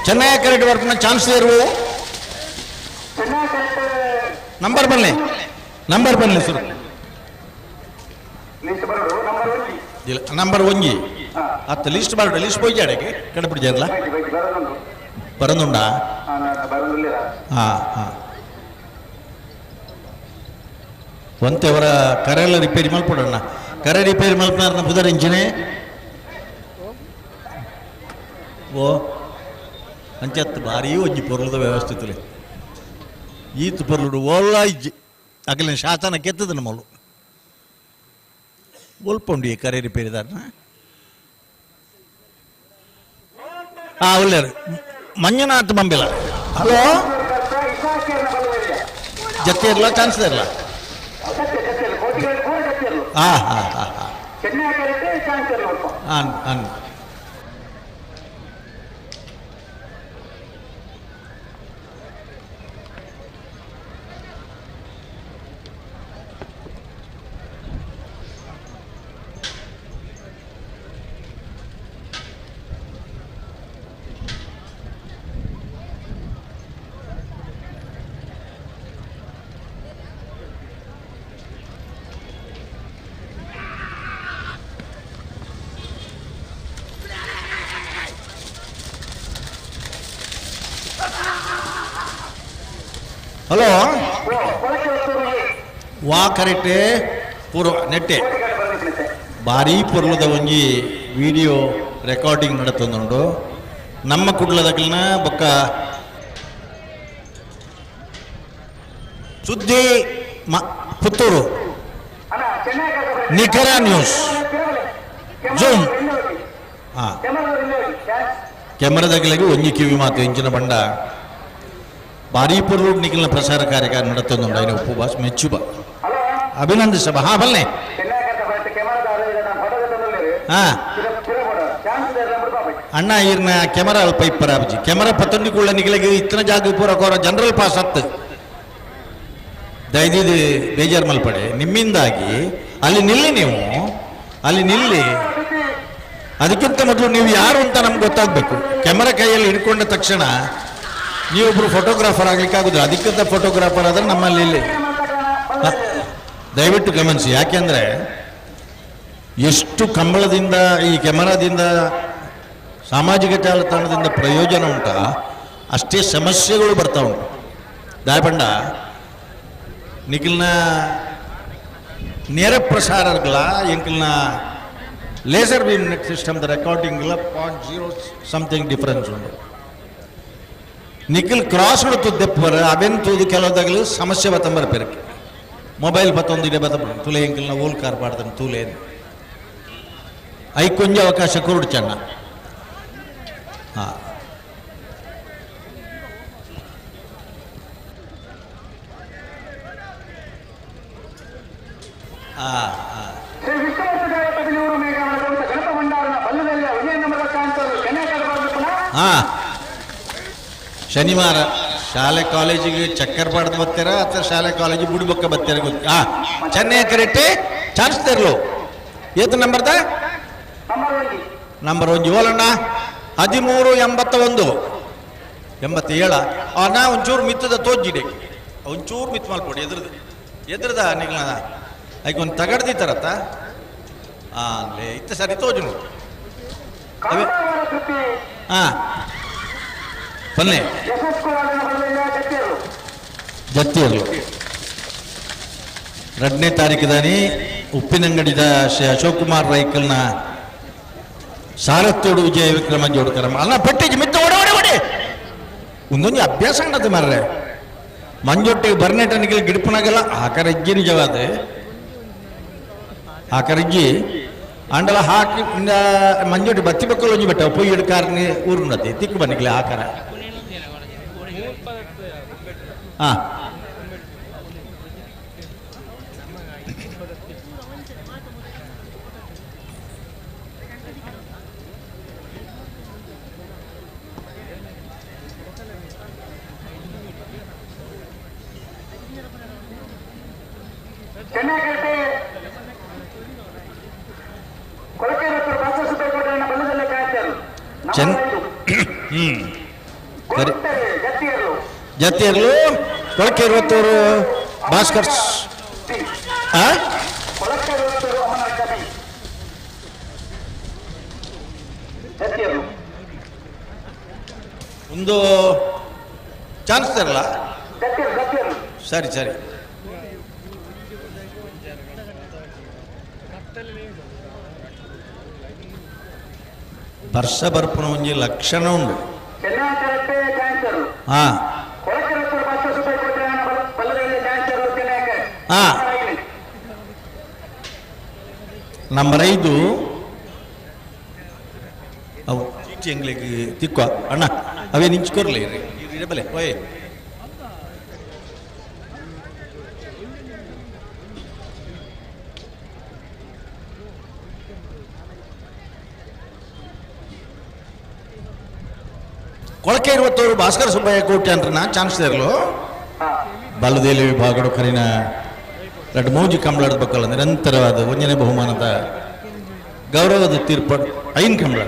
ಚೆನ್ನೈ ಕರೆಕ್ಟ್ ವರ್ಕ್ನ ಚಾನ್ಸ್ ಇರುವು. ನಂಬರ್ ಬನ್ನಿ, ನಂಬರ್ ಬನ್ನಿ ಸರ್. ಇಲ್ಲ ನಂಬರ್ ಒಂಜಿ ಅತ್ತ ಲಿಸ್ಟ್ ಬರಡು, ಲಿಸ್ಟ್ ಪೋಯ್ಯಾಡಕ್ಕೆ ಕಡಪಿಡಿಜಾರಲ್ಲ ಬರಂದುಂಡಾ? ಹಾಂ ಹಾಂ ಒಂತೆ ಅವರ ಕರೆಲ್ಲ ರಿಪೇರಿ ಮಲ್ಪಡಣ್ಣ, ಕರೆ ರಿಪೇರಿ ಮಲ್ಪನಾರನ ಬುಧರ್ ಇಂಚಿನೇ ಓ ಅಂಚತ್ತು ಭಾರೀ ಒಂಜಿ ಪೊರ್ಲದ ವ್ಯವಸ್ಥಿತಲೆ ಈತ್ ಪೊರ್ಲುಡು ಓಲ್ಲ ಇಜ್ಜಿ ಅಗಲಿನ ಶಾಸನ ಕೆತ್ತದ ನಮ್ಮಲು ಒಲ್ಪುಂಡು ಈ ಕರೆ ರಿಪೇರಿದಾರನ. ಆ ಒಳ್ಳೆಯರು ಮಂಜುನಾಥ್ ಬಂಬಿಲ. ಹಲೋ ಜೊತೆ ಇರಲ್ಲ ಚಾನ್ಸ್ ಇರಲ್ಲ. ಹಾಂ ಹಾಂ ಹಾಂ ಹಾಂ ಅನ್ ಅನ್ ಹಲೋ ವಾ ಕರೆಕ್ಟೇ ಪೂರ್ವ ನೆಟ್ಟೆ ಭಾರೀ ಪೊರ್ಲದ ಒಂಜಿ ವಿಡಿಯೋ ರೆಕಾರ್ಡಿಂಗ್ ನಡತೊಂದುಂಡು ನಮ್ಮ ಕುಡ್ಲದಕ್ಲಿನ ಬೊಕ್ಕ ಸುದ್ದಿ ಪುತ್ತೂರು ನಿಖರ ನ್ಯೂಸ್ ಜೂಮ್. ಹಾಂ ಕೆಮರದಗಲಿಗೆ ಒಂಜಿ ಕಿವಿ ಮಾತು ಇಂಚಿನ ಬಂಡ ಭಾರೀ ಪೊರ್ಲು ನಿಖಿಲ್ನ ಪ್ರಸಾರ ಕಾರ್ಯಕ್ರಮ ನಡತೊಂದುಂಡು ಐನ ಉಪ್ಪು ಬಾಸ್ ಮೆಚ್ಚುಬ ಅಭಿನಂದಿಸಬ. ಹಾ ಬಲ್ಲೆ ಹಾ ಅಣ್ಣ ಈರ್ನ ಕೆಮರಾ ಅಲ್ಪ ಇಪ್ಪರ ಅಬ್ಜಿ ಕೆಮರಾ ಪತ್ತೊಂಡಿ ಕೂಡ ನಿಖಿಲಿಗೆ ಇತ್ತನ ಜಾಗ ಪೂರ ಕೋರ ಜನರಲ್ ಪಾಸ್ ಹತ್ತು ದಯದಿದ್ದು ಬೇಜಾರು ಮಲ್ಪಡೆ ನಿಮ್ಮಿಂದಾಗಿ ಅಲ್ಲಿ ನಿಲ್ಲಿ, ನೀವು ಅಲ್ಲಿ ನಿಲ್ಲಿ. ಅದಕ್ಕಿಂತ ಮೊದಲು ನೀವು ಯಾರು ಅಂತ ನಮ್ಗೆ ಗೊತ್ತಾಗಬೇಕು. ಕೆಮರಾ ಕೈಯಲ್ಲಿ ಹಿಡ್ಕೊಂಡ ತಕ್ಷಣ ನೀವೊಬ್ರು ಫೋಟೋಗ್ರಾಫರ್ ಆಗ್ಲಿಕ್ಕೆ ಆಗುದಿಲ್ಲ. ಅದಕ್ಕಿಂತ ಫೋಟೋಗ್ರಾಫರ್ ಆದರೆ ನಮ್ಮಲ್ಲಿ ಇಲ್ಲಿ ದಯವಿಟ್ಟು ಗಮನಿಸಿ. ಯಾಕೆಂದರೆ ಎಷ್ಟು ಕಂಬಳದಿಂದ ಈ ಕೆಮರಾದಿಂದ ಸಾಮಾಜಿಕ ಜಾಲತಾಣದಿಂದ ಪ್ರಯೋಜನ ಉಂಟಾ ಅಷ್ಟೇ ಸಮಸ್ಯೆಗಳು ಬರ್ತಾ ಉಂಟು. ದಾಯಬಂಡ ನಿಖಿಲ್ನ ನೇರ ಪ್ರಸಾರಗಳ ಎಂಕಿಲ್ನ ಲೇಸರ್ ಬೀಮ್ ನೆಟ್ ಸಿಸ್ಟಮ್ದ ರೆಕಾರ್ಡಿಂಗ್ಲ 0.0 ಸಮಥಿಂಗ್ ಡಿಫರೆನ್ಸ್ ಉಂಟು. ನಿಖಿಲ್ ಕ್ರಾಸ್ ದೆಪ್ಪರ ಅವೆನ್ ತೂದು ಕೆಲವದಾಗಲೂ ಸಮಸ್ಯೆ ಬತ್ತಂಬರ ಪೆರಕ್ಕೆ ಮೊಬೈಲ್ ಬತ್ತೊಂದು ಇಡೆ ಬತ್ತ ತುಲೆ ಎಂಕಿಲ್ನ ಓಲ್ ಕಾರ್ ಪಾಡ್ತಾನೆ ತೂಲೆ ಐಕೊಂಜ ಅವಕಾಶ ಕೊರಡು ಚೆನ್ನ. ಹಾಂ ಹಾಂ ಹಾಂ ಹಾಂ ಶನಿವಾರ ಶಾಲೆ ಕಾಲೇಜಿಗೆ ಚಕ್ಕರ್ ಪಾಡ್ದು ಬರ್ತೀರಾ ಅಥವಾ ಶಾಲೆ ಕಾಲೇಜಿಗೆ ಬುಡಿಬೊಕ್ಕ ಬರ್ತೀರ ಗೊತ್ತ. ಹಾಂ ಚೆನ್ನೈ ಕರೆಕ್ಟ್ ಚಾನ್ಸ್ ತರಲು ಏತು ನಂಬರ್ದ ನಂಬರ್ ಒಂಜಿ ಓಲಣ್ಣ 1381 87. ನಾ ಒಂಚೂರು ಮಿತ್ತದ ತೋಜಿಡೆ ಒಂಚೂರು ಮಿತ್ ಮಲ್ಪೊಡಿ ಎದ್ರದ್ದು ಎದ್ರದ ನಿಗ್ಲ ಐಕ್ ಒಂದು ತಗಡ್ದಿತ್ತಾರತ್ತ ಹಾಂ ಇತ್ತ ಸರಿ ತೋಜು ನೋಡಿ. ಹಾಂ ಬನ್ನಿ ಜತ್ತಿಯರ್ಲು 2ನೇ ತಾರೀಕು ಉಪ್ಪಿನಂಗಡಿದ ಶ್ರೀ ಅಶೋಕ್ ಕುಮಾರ್ ರೈಕಲ್ನ ಸಾರತ್ತೋಡು ವಿಜಯ ವಿಕ್ರಮ ಜೋಡ್ಕರಮ್ಮ ಅಲ್ಲ ಪಟ್ಟಿಗೆ ಮಿತ್ತ ಓಡಿ ಓಡಿ ಓಡಿ ಒಂದೊಂದು ಅಭ್ಯಾಸ ಅಂಡದು ಮಾರ್ರೆ ಮಂಜೊಟ್ಟಿಗೆ ಬರ್ನೆಟನಿಗೆ ಗಿಡಪನಾಗಲ್ಲ ಆಕರಜ್ಜಿ ನಿಜವಾದ ಆಕರಜ್ಜಿ ಅಂಡಲ ಹಾಕಿ ಮಂಜೊಟ್ಟಿ ಬತ್ತಿ ಬಕ್ಕಲು ಒಂಜಿ ಬೆಟ್ಟ ಪೊಯ್ಯಡು ಹಿಡ್ಕಾರನಿ ಊರುಂಡತಿ ತಿಕ್ಕು ಬನ್ನಿಕ್ಲೆ ಆಕರ. ಹಾಂ ಸರಿ. ಜತ್ತಿಯರ್ಲು ಕೊಳಕೆ ಇರುವತ್ತೂರು ಭಾಸ್ಕರ್. ಒಂದು ಚಾನ್ಸ್ ತರಲ್ಲ. ಸರಿ ಸರಿ. ವರ್ಷ ಬರ್ಪುನ ಒಂಜಿ ಲಕ್ಷಣ ಉಂಡು. ಹಾ ಹಾ ನಂಬರ್ 5 ಅವು ಚೀಟಿ ಎಂಗ್ಲಿಗೆ ತಿಕ್ವ ಅಣ್ಣ ಅವೇ ನಿಂಚ್ಕೊರ್ಲಿ ಬಲೆ ಓಯ್. ಕೊಳಕೆ ಇರುವತ್ತವರು ಭಾಸ್ಕರ ಸುಬ್ಬಯ್ಯ ಕೋಟೆ ಅಂತ ಚಾನ್ಸ್ ಇರಲು ಬಲದೇಲಿ ವಿಭಾಗಡು ಕರಿನ ರಡ್ಡು ಮೋಜಿ ಕಂಬಳದ ಬಕ್ಕಲ ನಿರಂತರವಾದ ಒಂಜನೇ ಬಹುಮಾನದ ಗೌರವದ ತೀರ್ಪಡು ಐನ್ ಕಂಬಳ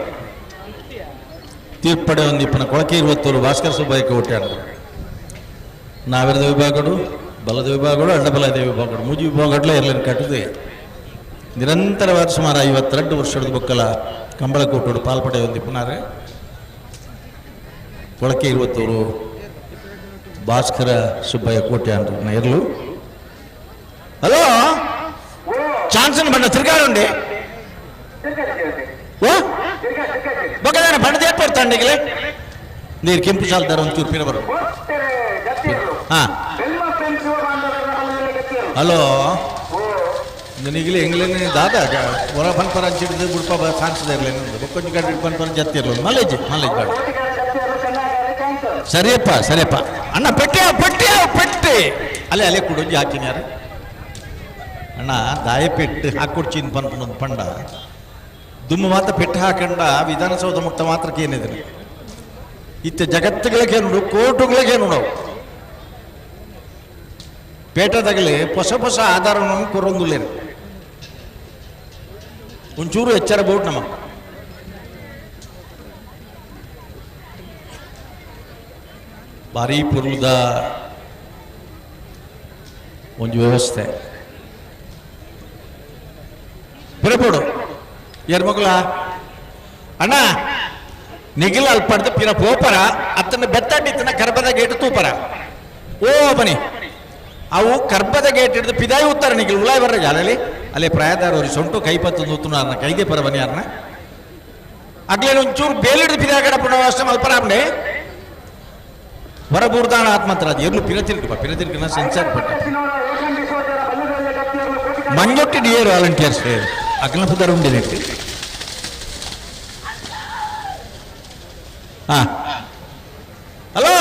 ತೀರ್ಪಡೆ ಒಂದಿಪ್ಪನ ಕೊಳಕೆ ಇರುವತ್ತವರು ಭಾಸ್ಕರ ಸುಬ್ಬಯ್ಯ ಕೋಟೆ ಅಂತ ನಾವಿರದ ವಿಭಾಗಡು ಬಲದ ವಿಭಾಗಗಳು ಅಡ್ಡಬಲದ ವಿಭಾಗಗಳು ಮೂಜಿ ವಿಭಾಗಗಳೇ ಇರಲಿನ ಕಟ್ಟದೆ ನಿರಂತರವಾದ ಸುಮಾರು 52 ವರ್ಷದ ಬಕ್ಕಲ ಕಂಬಳ ಕೋಟೋಡು ಪಾಲ್ಪಡೆ ಒಂದಿಪ್ಪನಾರೆ ಕೊಳಕೆ ಇರುವತ್ತವರು ಭಾಸ್ಕರ ಸುಬ್ಬಯ್ಯ ಕೋಟೆ ಅಂತ ಇರಲು. ಹಲೋ ಚಾನ್ಸನ್ ಬಣ್ಣ ತಿರ್ಗಾಡುಂಡೆ ಓ ಬೊಕ್ಕದಾನ ಬಣ್ಣ ಏರ್ಪಡ್ತಾಂಡಿಗಲೇ ನೀರು ಕೆಂಪು ಸಾಲ್ದಾರ ಒಂಚೂರು ಪಿರ ಬರು. ಹಾ ಹಲೋ ನಿನಗಿಲ್ಲ ಎಂಗ್ಲೇನೆ ದಾದ ಹೊರ ಪನ್ಪರ ಅಂಚಿಡ್ದು ಬುಡ್ಪ ಸಾನ್ಸದ ಇರಲಿ ಬೊಕ್ಕೊಂಜಿ ಕಡೆ ಪನ್ಪರ ಜತ್ತಿ ಇರಲಿ ಮಲೇಜ್ ಮಲೇಜ್ ಬೇಡ. ಸರಿಯಪ್ಪ ಸರಿಯಪ್ಪ ಅಣ್ಣ ಪೆಟ್ಟೆ ಪೆಟ್ಟೆ ಪೆಟ್ಟೆ ಅಲ್ಲೇ ಅಲ್ಲೇ ಕುಡೊಂಜಿ ಹಾಕಿನ ಯಾರು ಅಣ್ಣ ದಾಯ ಪೆಟ್ಟು ಹಾಕೊಡ್ಚಿನ್ ಪನ್ಪನೊಂದು ಪಂಡ ದುಮ್ಮ ಮಾತ್ರ ಪೆಟ್ಟು ಹಾಕಂಡ ವಿಧಾನಸೌಧ ಮುಟ್ಟ ಮಾತ್ರಕ್ಕೆ ಏನಿದೆ ಇತ್ತ ಜಗತ್ತುಗಳಿಗೆ ಕೋರ್ಟುಗಳಿಗೆ ನಾವು ಪೇಟದಾಗಲಿ ಹೊಸ ಹೊಸ ಆಧಾರವನ್ನು ಕೊರೊಂದುಲ್ಲೇನು ಒಂಚೂರು ಎಚ್ಚರ ಬೋಟ್ ನಮ್ಮ ಭಾರಿ ಪುರುದ ಒಂದು ವ್ಯವಸ್ಥೆ ಪಿರಪೋಡು ಯಾರ ಮಗಳ ಅಣ್ಣ ನಿಗಿಲ ಅಲ್ಪಡ್ದು ಪಿರ ಪೋಪರ ಅತ್ತನ ಬೆತ್ತಡ್ಡಿತ್ತನ ಕರ್ಬದ ಗೇಟ್ ತೂಪರ ಓ ಬನ್ನಿ ಅವು ಕರ್ಬದ ಗೇಟ್ ಹಿಡಿದು ಪಿದಾಯಿ ಉತ್ತರ ನಿಗಿಲ್ ಉಳಾಯ್ ಬರ್ರ ಜಾಲಲ್ಲಿ ಅಲ್ಲೇ ಪ್ರಾಯದಾರವ್ರಿ ಸೊಂಟು ಕೈಪತ್ತು ನೂತುನಾರನ ಕೈದೆ ಪರ ಬನ್ನಿ ಯಾರನ್ನ ಅಗ್ಲೇನು ಒಂಚೂರು ಬೇಲಿಡ್ದು ಪಿದಾಯ ಕಡ ಪುನಃ ಮಲ್ಪರಾಮ್ನೆ ಹೊರಬೂರ್ದಾಣ ಆತ್ಮಂತ್ರ ಅದು ಎಲ್ಲೂ ಪಿರತಿರ್ಕ ಪಿರತಿರ್ಕನ ಸೆನ್ಸರ್ ಪಟ್ಟ ಮಂಜೊಟ್ಟಿ ಡಿಯರ್ ವಾಲಂಟಿಯರ್ಸ್ ಅಗ್ನ ಪುದರ್ ಉಂಡಿನೆಟ್ಟು ಹಾ ಹಲೋ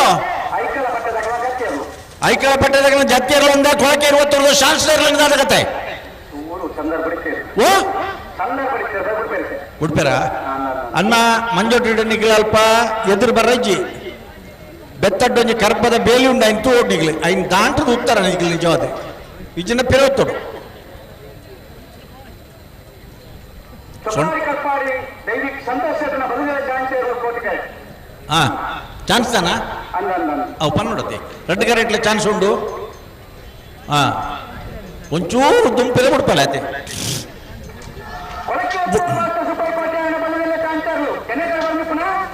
ಐಕಳ ಪಟ್ಟದಾಗ ಜತ್ತಿಯರ್ಲ ಒಂದ ಕೊಳಕೆ ಇರುವತ್ತೊಂದು ಶಾಸಕರ್ಲ ಕತೆ ಓ ಉಡ್ಪೇರ ಅಣ್ಣ ಮಂಜೊಟ್ಟಿ ನಿಗ್ಲ ಅಲ್ಪ ಎದುರು ಬರ್ರಜ್ಜಿ ಬೆತ್ತಡ್ಡೊಂಜಿ ಕರ್ಪದ ಬೇಲಿ ಉಂಡು ಐನ್ ತೂ ನಿಗ್ಲಿ ಐನ್ ದಾಂಟದ ಉತ್ತರ ನಿಗ್ಲಿ ನಿಜವಾದ ಇಜ್ಜಿನ ಪಿರವತ್ತೋಡು ಹಾ ಚಾನ್ಸ್ ತಾನಾ ಅವು ಪನ್ನೊಡತಿ ರೆಡ್ ಕರೆಟ್ಲೆ ಚಾನ್ಸ್ ಉಂಡು ಹಾ ಒಂಚೂರು ದುಂಪಿಲೆ ಬಿಡ್ಪಲ್ಲ ಆಯ್ತು.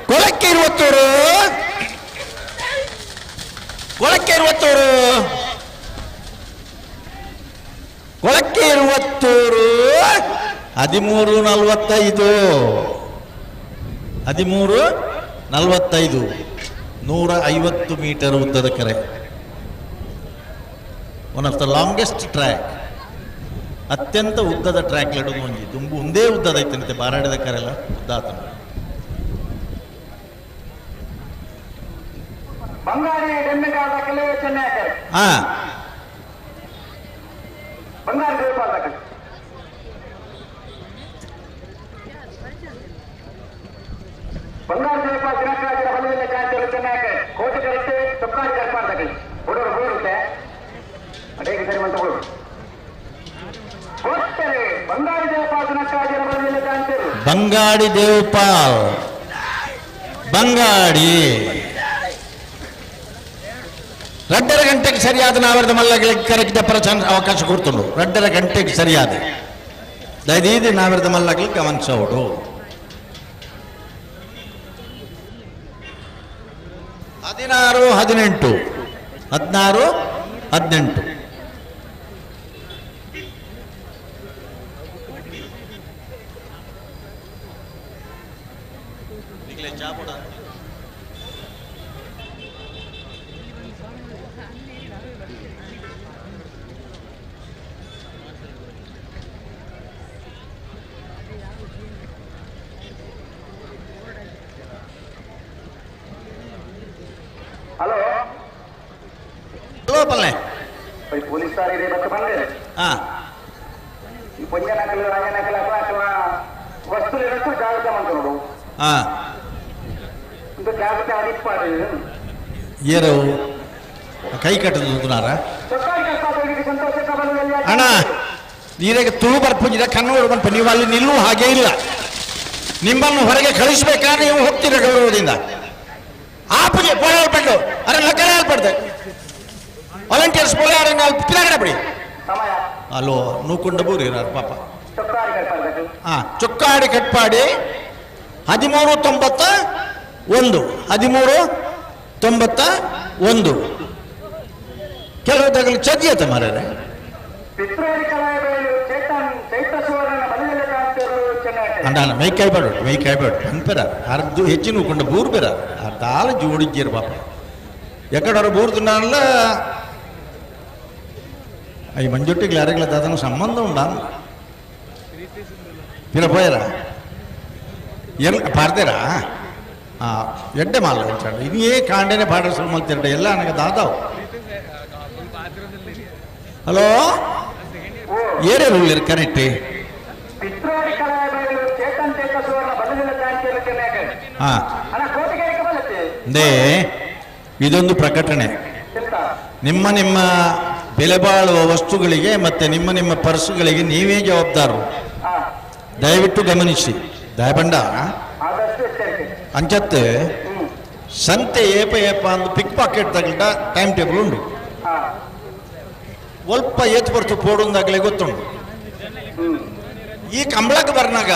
ಕೊಳಕ್ಕೆ ಇರುವತ್ತೂರು ಕೊಳಕ್ಕೆ ಇರುವತ್ತೂರು ಕೊಳಕ್ಕೆ ಇರುವತ್ತೂರು 13:45 13:45 150 ಮೀಟರ್ ಉದ್ದದ ಕೆರೆ. One of the longest track, ಅತ್ಯಂತ ಉದ್ದದ ಟ್ರ್ಯಾಕ್ ಲಡುದು ಒಂಜಿ ದುಂಬು ಒಂದೇ ಉದ್ದದ ಐತಂತೆ ಬಾರಾಡಿದ ಕರೆಲ್ಲ ಉದ್ದ ಆತನ. ಹಾ ಬಂಗಾಡಿ ದೇವಪಾಲ್ ಬಂಗಾಡಿ ರಡ್ಡರ ಗಂಟೆಗೆ ಸರಿಯಾದ ನಾವರದ ಮಲ್ಲಗಳಿಗೆ ಕರೆಕ್ಟ್ ಪ್ರಚಾರ ಅವಕಾಶ ಕೊಡ್ತುಂಡು. 2.5 ಗಂಟೆಗೆ ಸರಿಯಾದ ದಯದೀದಿ ನಾವರದ ಮಲ್ಲಗಳಿಗೆ ಗಮನಿಸೋಡು. 16 18 16 18. ಹಲೋ ಹಲೋ ಪಲ್ಲೆ ಪೊಲೀಸ್ ಇದೆ ಬತ್ತ ಬಂದೆ. ಈ ಪೊಂಜ ನಕಲು ರಾಜ ನಕಲು ಅಕಲ ವಸ್ತುలు ಜಾಗ್ರತೆ ಮಂತುಂಡು. ಇಂದು ಜಾಗ್ರತೆ ಅಡಿಪ್ಪಾಡು. ಏರು ಕೈ ಕಟ್ಟದು ಅಣ್ಣ, ನೀರಾಗ ತುಳು ಬರ್ಪುಂಜಿದ ಕನ್ನಡ ಬಂಪ, ನೀವು ಅಲ್ಲಿ ನಿಲ್ಲೂ ಹಾಗೆ ಇಲ್ಲ. ನಿಮ್ಮನ್ನು ಹೊರಗೆ ಕಳಿಸ್ಬೇಕಾದ್ರೆ ನೀವು ಹೋಗ್ತೀರ ಗೌರವದಿಂದ. ಆಪುಜೆ ಪೋಳೆ ಅರೆ ಲಕ್ಕರೆ ಹೇಳ್ಪಡ್ದೆ ವಾಲಂಟಿಯರ್ಸ್ ಪೋಳೆ ಅರೆ ಪಿಲಾಗಡೆ ಬಿಡಿ. ಅಲ್ಲೋ ನೂಕೊಂಡ ಬೂರಿ ಪಾಪ. ಚೊಕ್ಕಾಡಿ ಕಟ್ಪಾಡಿ 1391 1391. ಕೆಲವು ತಗಲು ಚದಿಯತ ಮಾರ್ರೆ. ಅಂಡ ಮೈಕಾಯಿ ಬೇಡ ಮೈಕಾಯಿ ಬೇಡ ಅನ್ಪೆರ ಅರ್ಧ ಹೆಚ್ಚಿನ ನೂಕೊಂಡ ಬೂರ್ ಬೇರ ಅರ್ಧಾಲ ಜೋಡಿಜ್ಜೇರು ಪಾಪ. ಎಕ್ಕಡವ್ರ ಬೂರ್ ತಿನ್ನಾನಲ್ಲ ಈ ಮಂಜೊಟ್ಟಿಗೆ ಯಾರಿಗಳ ದಾದನ ಸಂಬಂಧ ಉಂಡ ಪಿರ ಪೋಯರ ಎಲ್ ಪಾಡ್ದೇರಾ ಎಡ್ಡೆ ಮಾಲ ಇನ್ನೇ ಕಾಂಡೇನೆ ಪಾಡ ಶುರು ಮಲ್ತಿರಡ ಎಲ್ಲ ನನಗೆ ದಾದಾವು. ಹಲೋ ಏರೇರು ಉಳ್ಳೇರು ಕರೆಕ್ಟ್. They ಇದೊಂದು ಪ್ರಕಟಣೆ. ನಿಮ್ಮ ನಿಮ್ಮ ಬೆಲೆ ಬಾಳುವ ವಸ್ತುಗಳಿಗೆ ಮತ್ತೆ ನಿಮ್ಮ ನಿಮ್ಮ ಪರ್ಸುಗಳಿಗೆ ನೀವೇ ಜವಾಬ್ದಾರರು. ದಯವಿಟ್ಟು ಗಮನಿಸಿ. ದಯಬಂಡ ಅಂಚತ್ತೆ ಸಂತೆ ಏಪ ಏಪ ಅಂದು ಪಿಕ್ ಪಾಕೆಟ್ ತಗಲ್ಟ ಟೈಮ್ ಟೇಬಲ್ ಉಂಡು. ಒಲ್ಪ ಏತ್ ಬರ್ತು ಪೋಡುಂದಾಗಲೇ ಗೊತ್ತುಂಡು. ಈ ಕಂಬಳಕ್ಕೆ ಬರ್ನಾಗ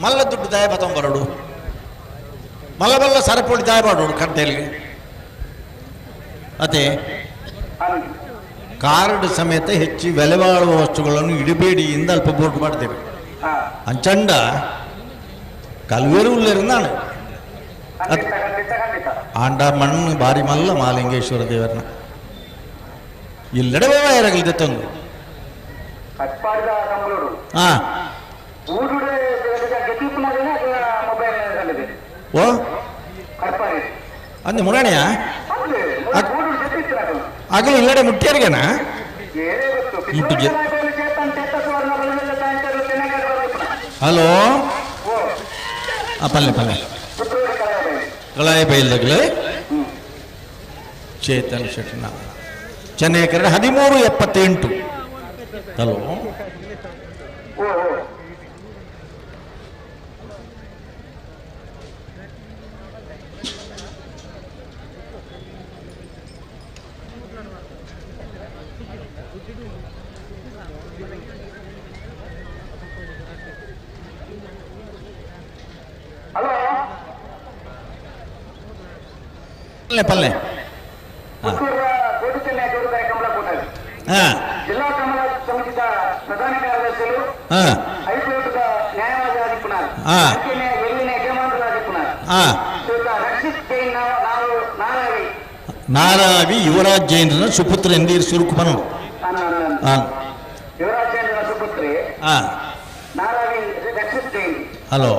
ಮಲ್ಲ ದುಡ್ಡು ದಾಯ ಬರಡು ಮಲ್ಲ ಬಲ್ಲ ಸರಪೊಡಿ ದಾಯ ಬಾಡೋಡು ಕಂಟೆಲ್ಗೆ. ಅದೇ ಕಾರ್ಡ್ ಸಮೇತ ಹೆಚ್ಚು ಬೆಲೆ ಬಾಳುವ ವಸ್ತುಗಳನ್ನು ಇಡಬೇಡಿ ಇಂದ ಅಲ್ಪ ಬೋರ್ಡ್ ಮಾಡ್ತೇವೆ. ಅಂಚಂಡ ಕಲ್ವೇರು ಉಳ್ಳೇರು ಆಂಡ ಮಣ್ಣು ಬಾರಿ ಮಲ್ಲ ಮಾಲಿಂಗೇಶ್ವರ ದೇವರನ್ನ ಇಲ್ಲೆಡವೇ ಎರಗಲ್ದೆ ತಂದು. ಓ ಅಂದೆ ಮುರಾಣಿಯ ಆಗಲಿ ಇಲ್ಲಡೆ ಮುಟ್ಟಿಯರ್ಗೆನಾ ಮುಟ್ಟಿಗೆ. ಹಲೋ ಪಲ್ಲೆ ಪಲ್ಲೆ ಕಳಾಯ ಬೈಲ್ದಗ್ಲೆ ಚೇತನ್ ಶೆಟ್ನ ಚೆನ್ನೈ ಕನ್ನಡ 1378. ಹಲೋ ಪಲ್ಲೆ ಪಲ್ಲೆ ಜಿಲ್ಲಾ ಕಮಲ ಸಮಿತಿಯ ಪ್ರಧಾನ ಕಾರ್ಯದರ್ಶಿಗಳು ಹೈಕೋರ್ಟ್ ನ್ಯಾಯವಾದಿ ಆದಿಪ್ಪುನಾರ್ ಎಲ್ಲಿನ ಯಜಮಾನರಾದಿಪ್ಪುನಾರ್ ರಕ್ಷಿತ್ ಜೈನ್ ನಾವು ನಾರಾವಿ ನಾರಾವಿ ಯುವರಾಜ್ ಜೈನರ ಸುಪುತ್ರ ಎಂದೀರ್ ಸುರುಕು ಪನು ಯುವರಾಜ್ ಜೈನರ ಸುಪುತ್ರಿ ನಾರಾವಿ ರಕ್ಷಿತ್ ಜೈನ್. ಹಲೋ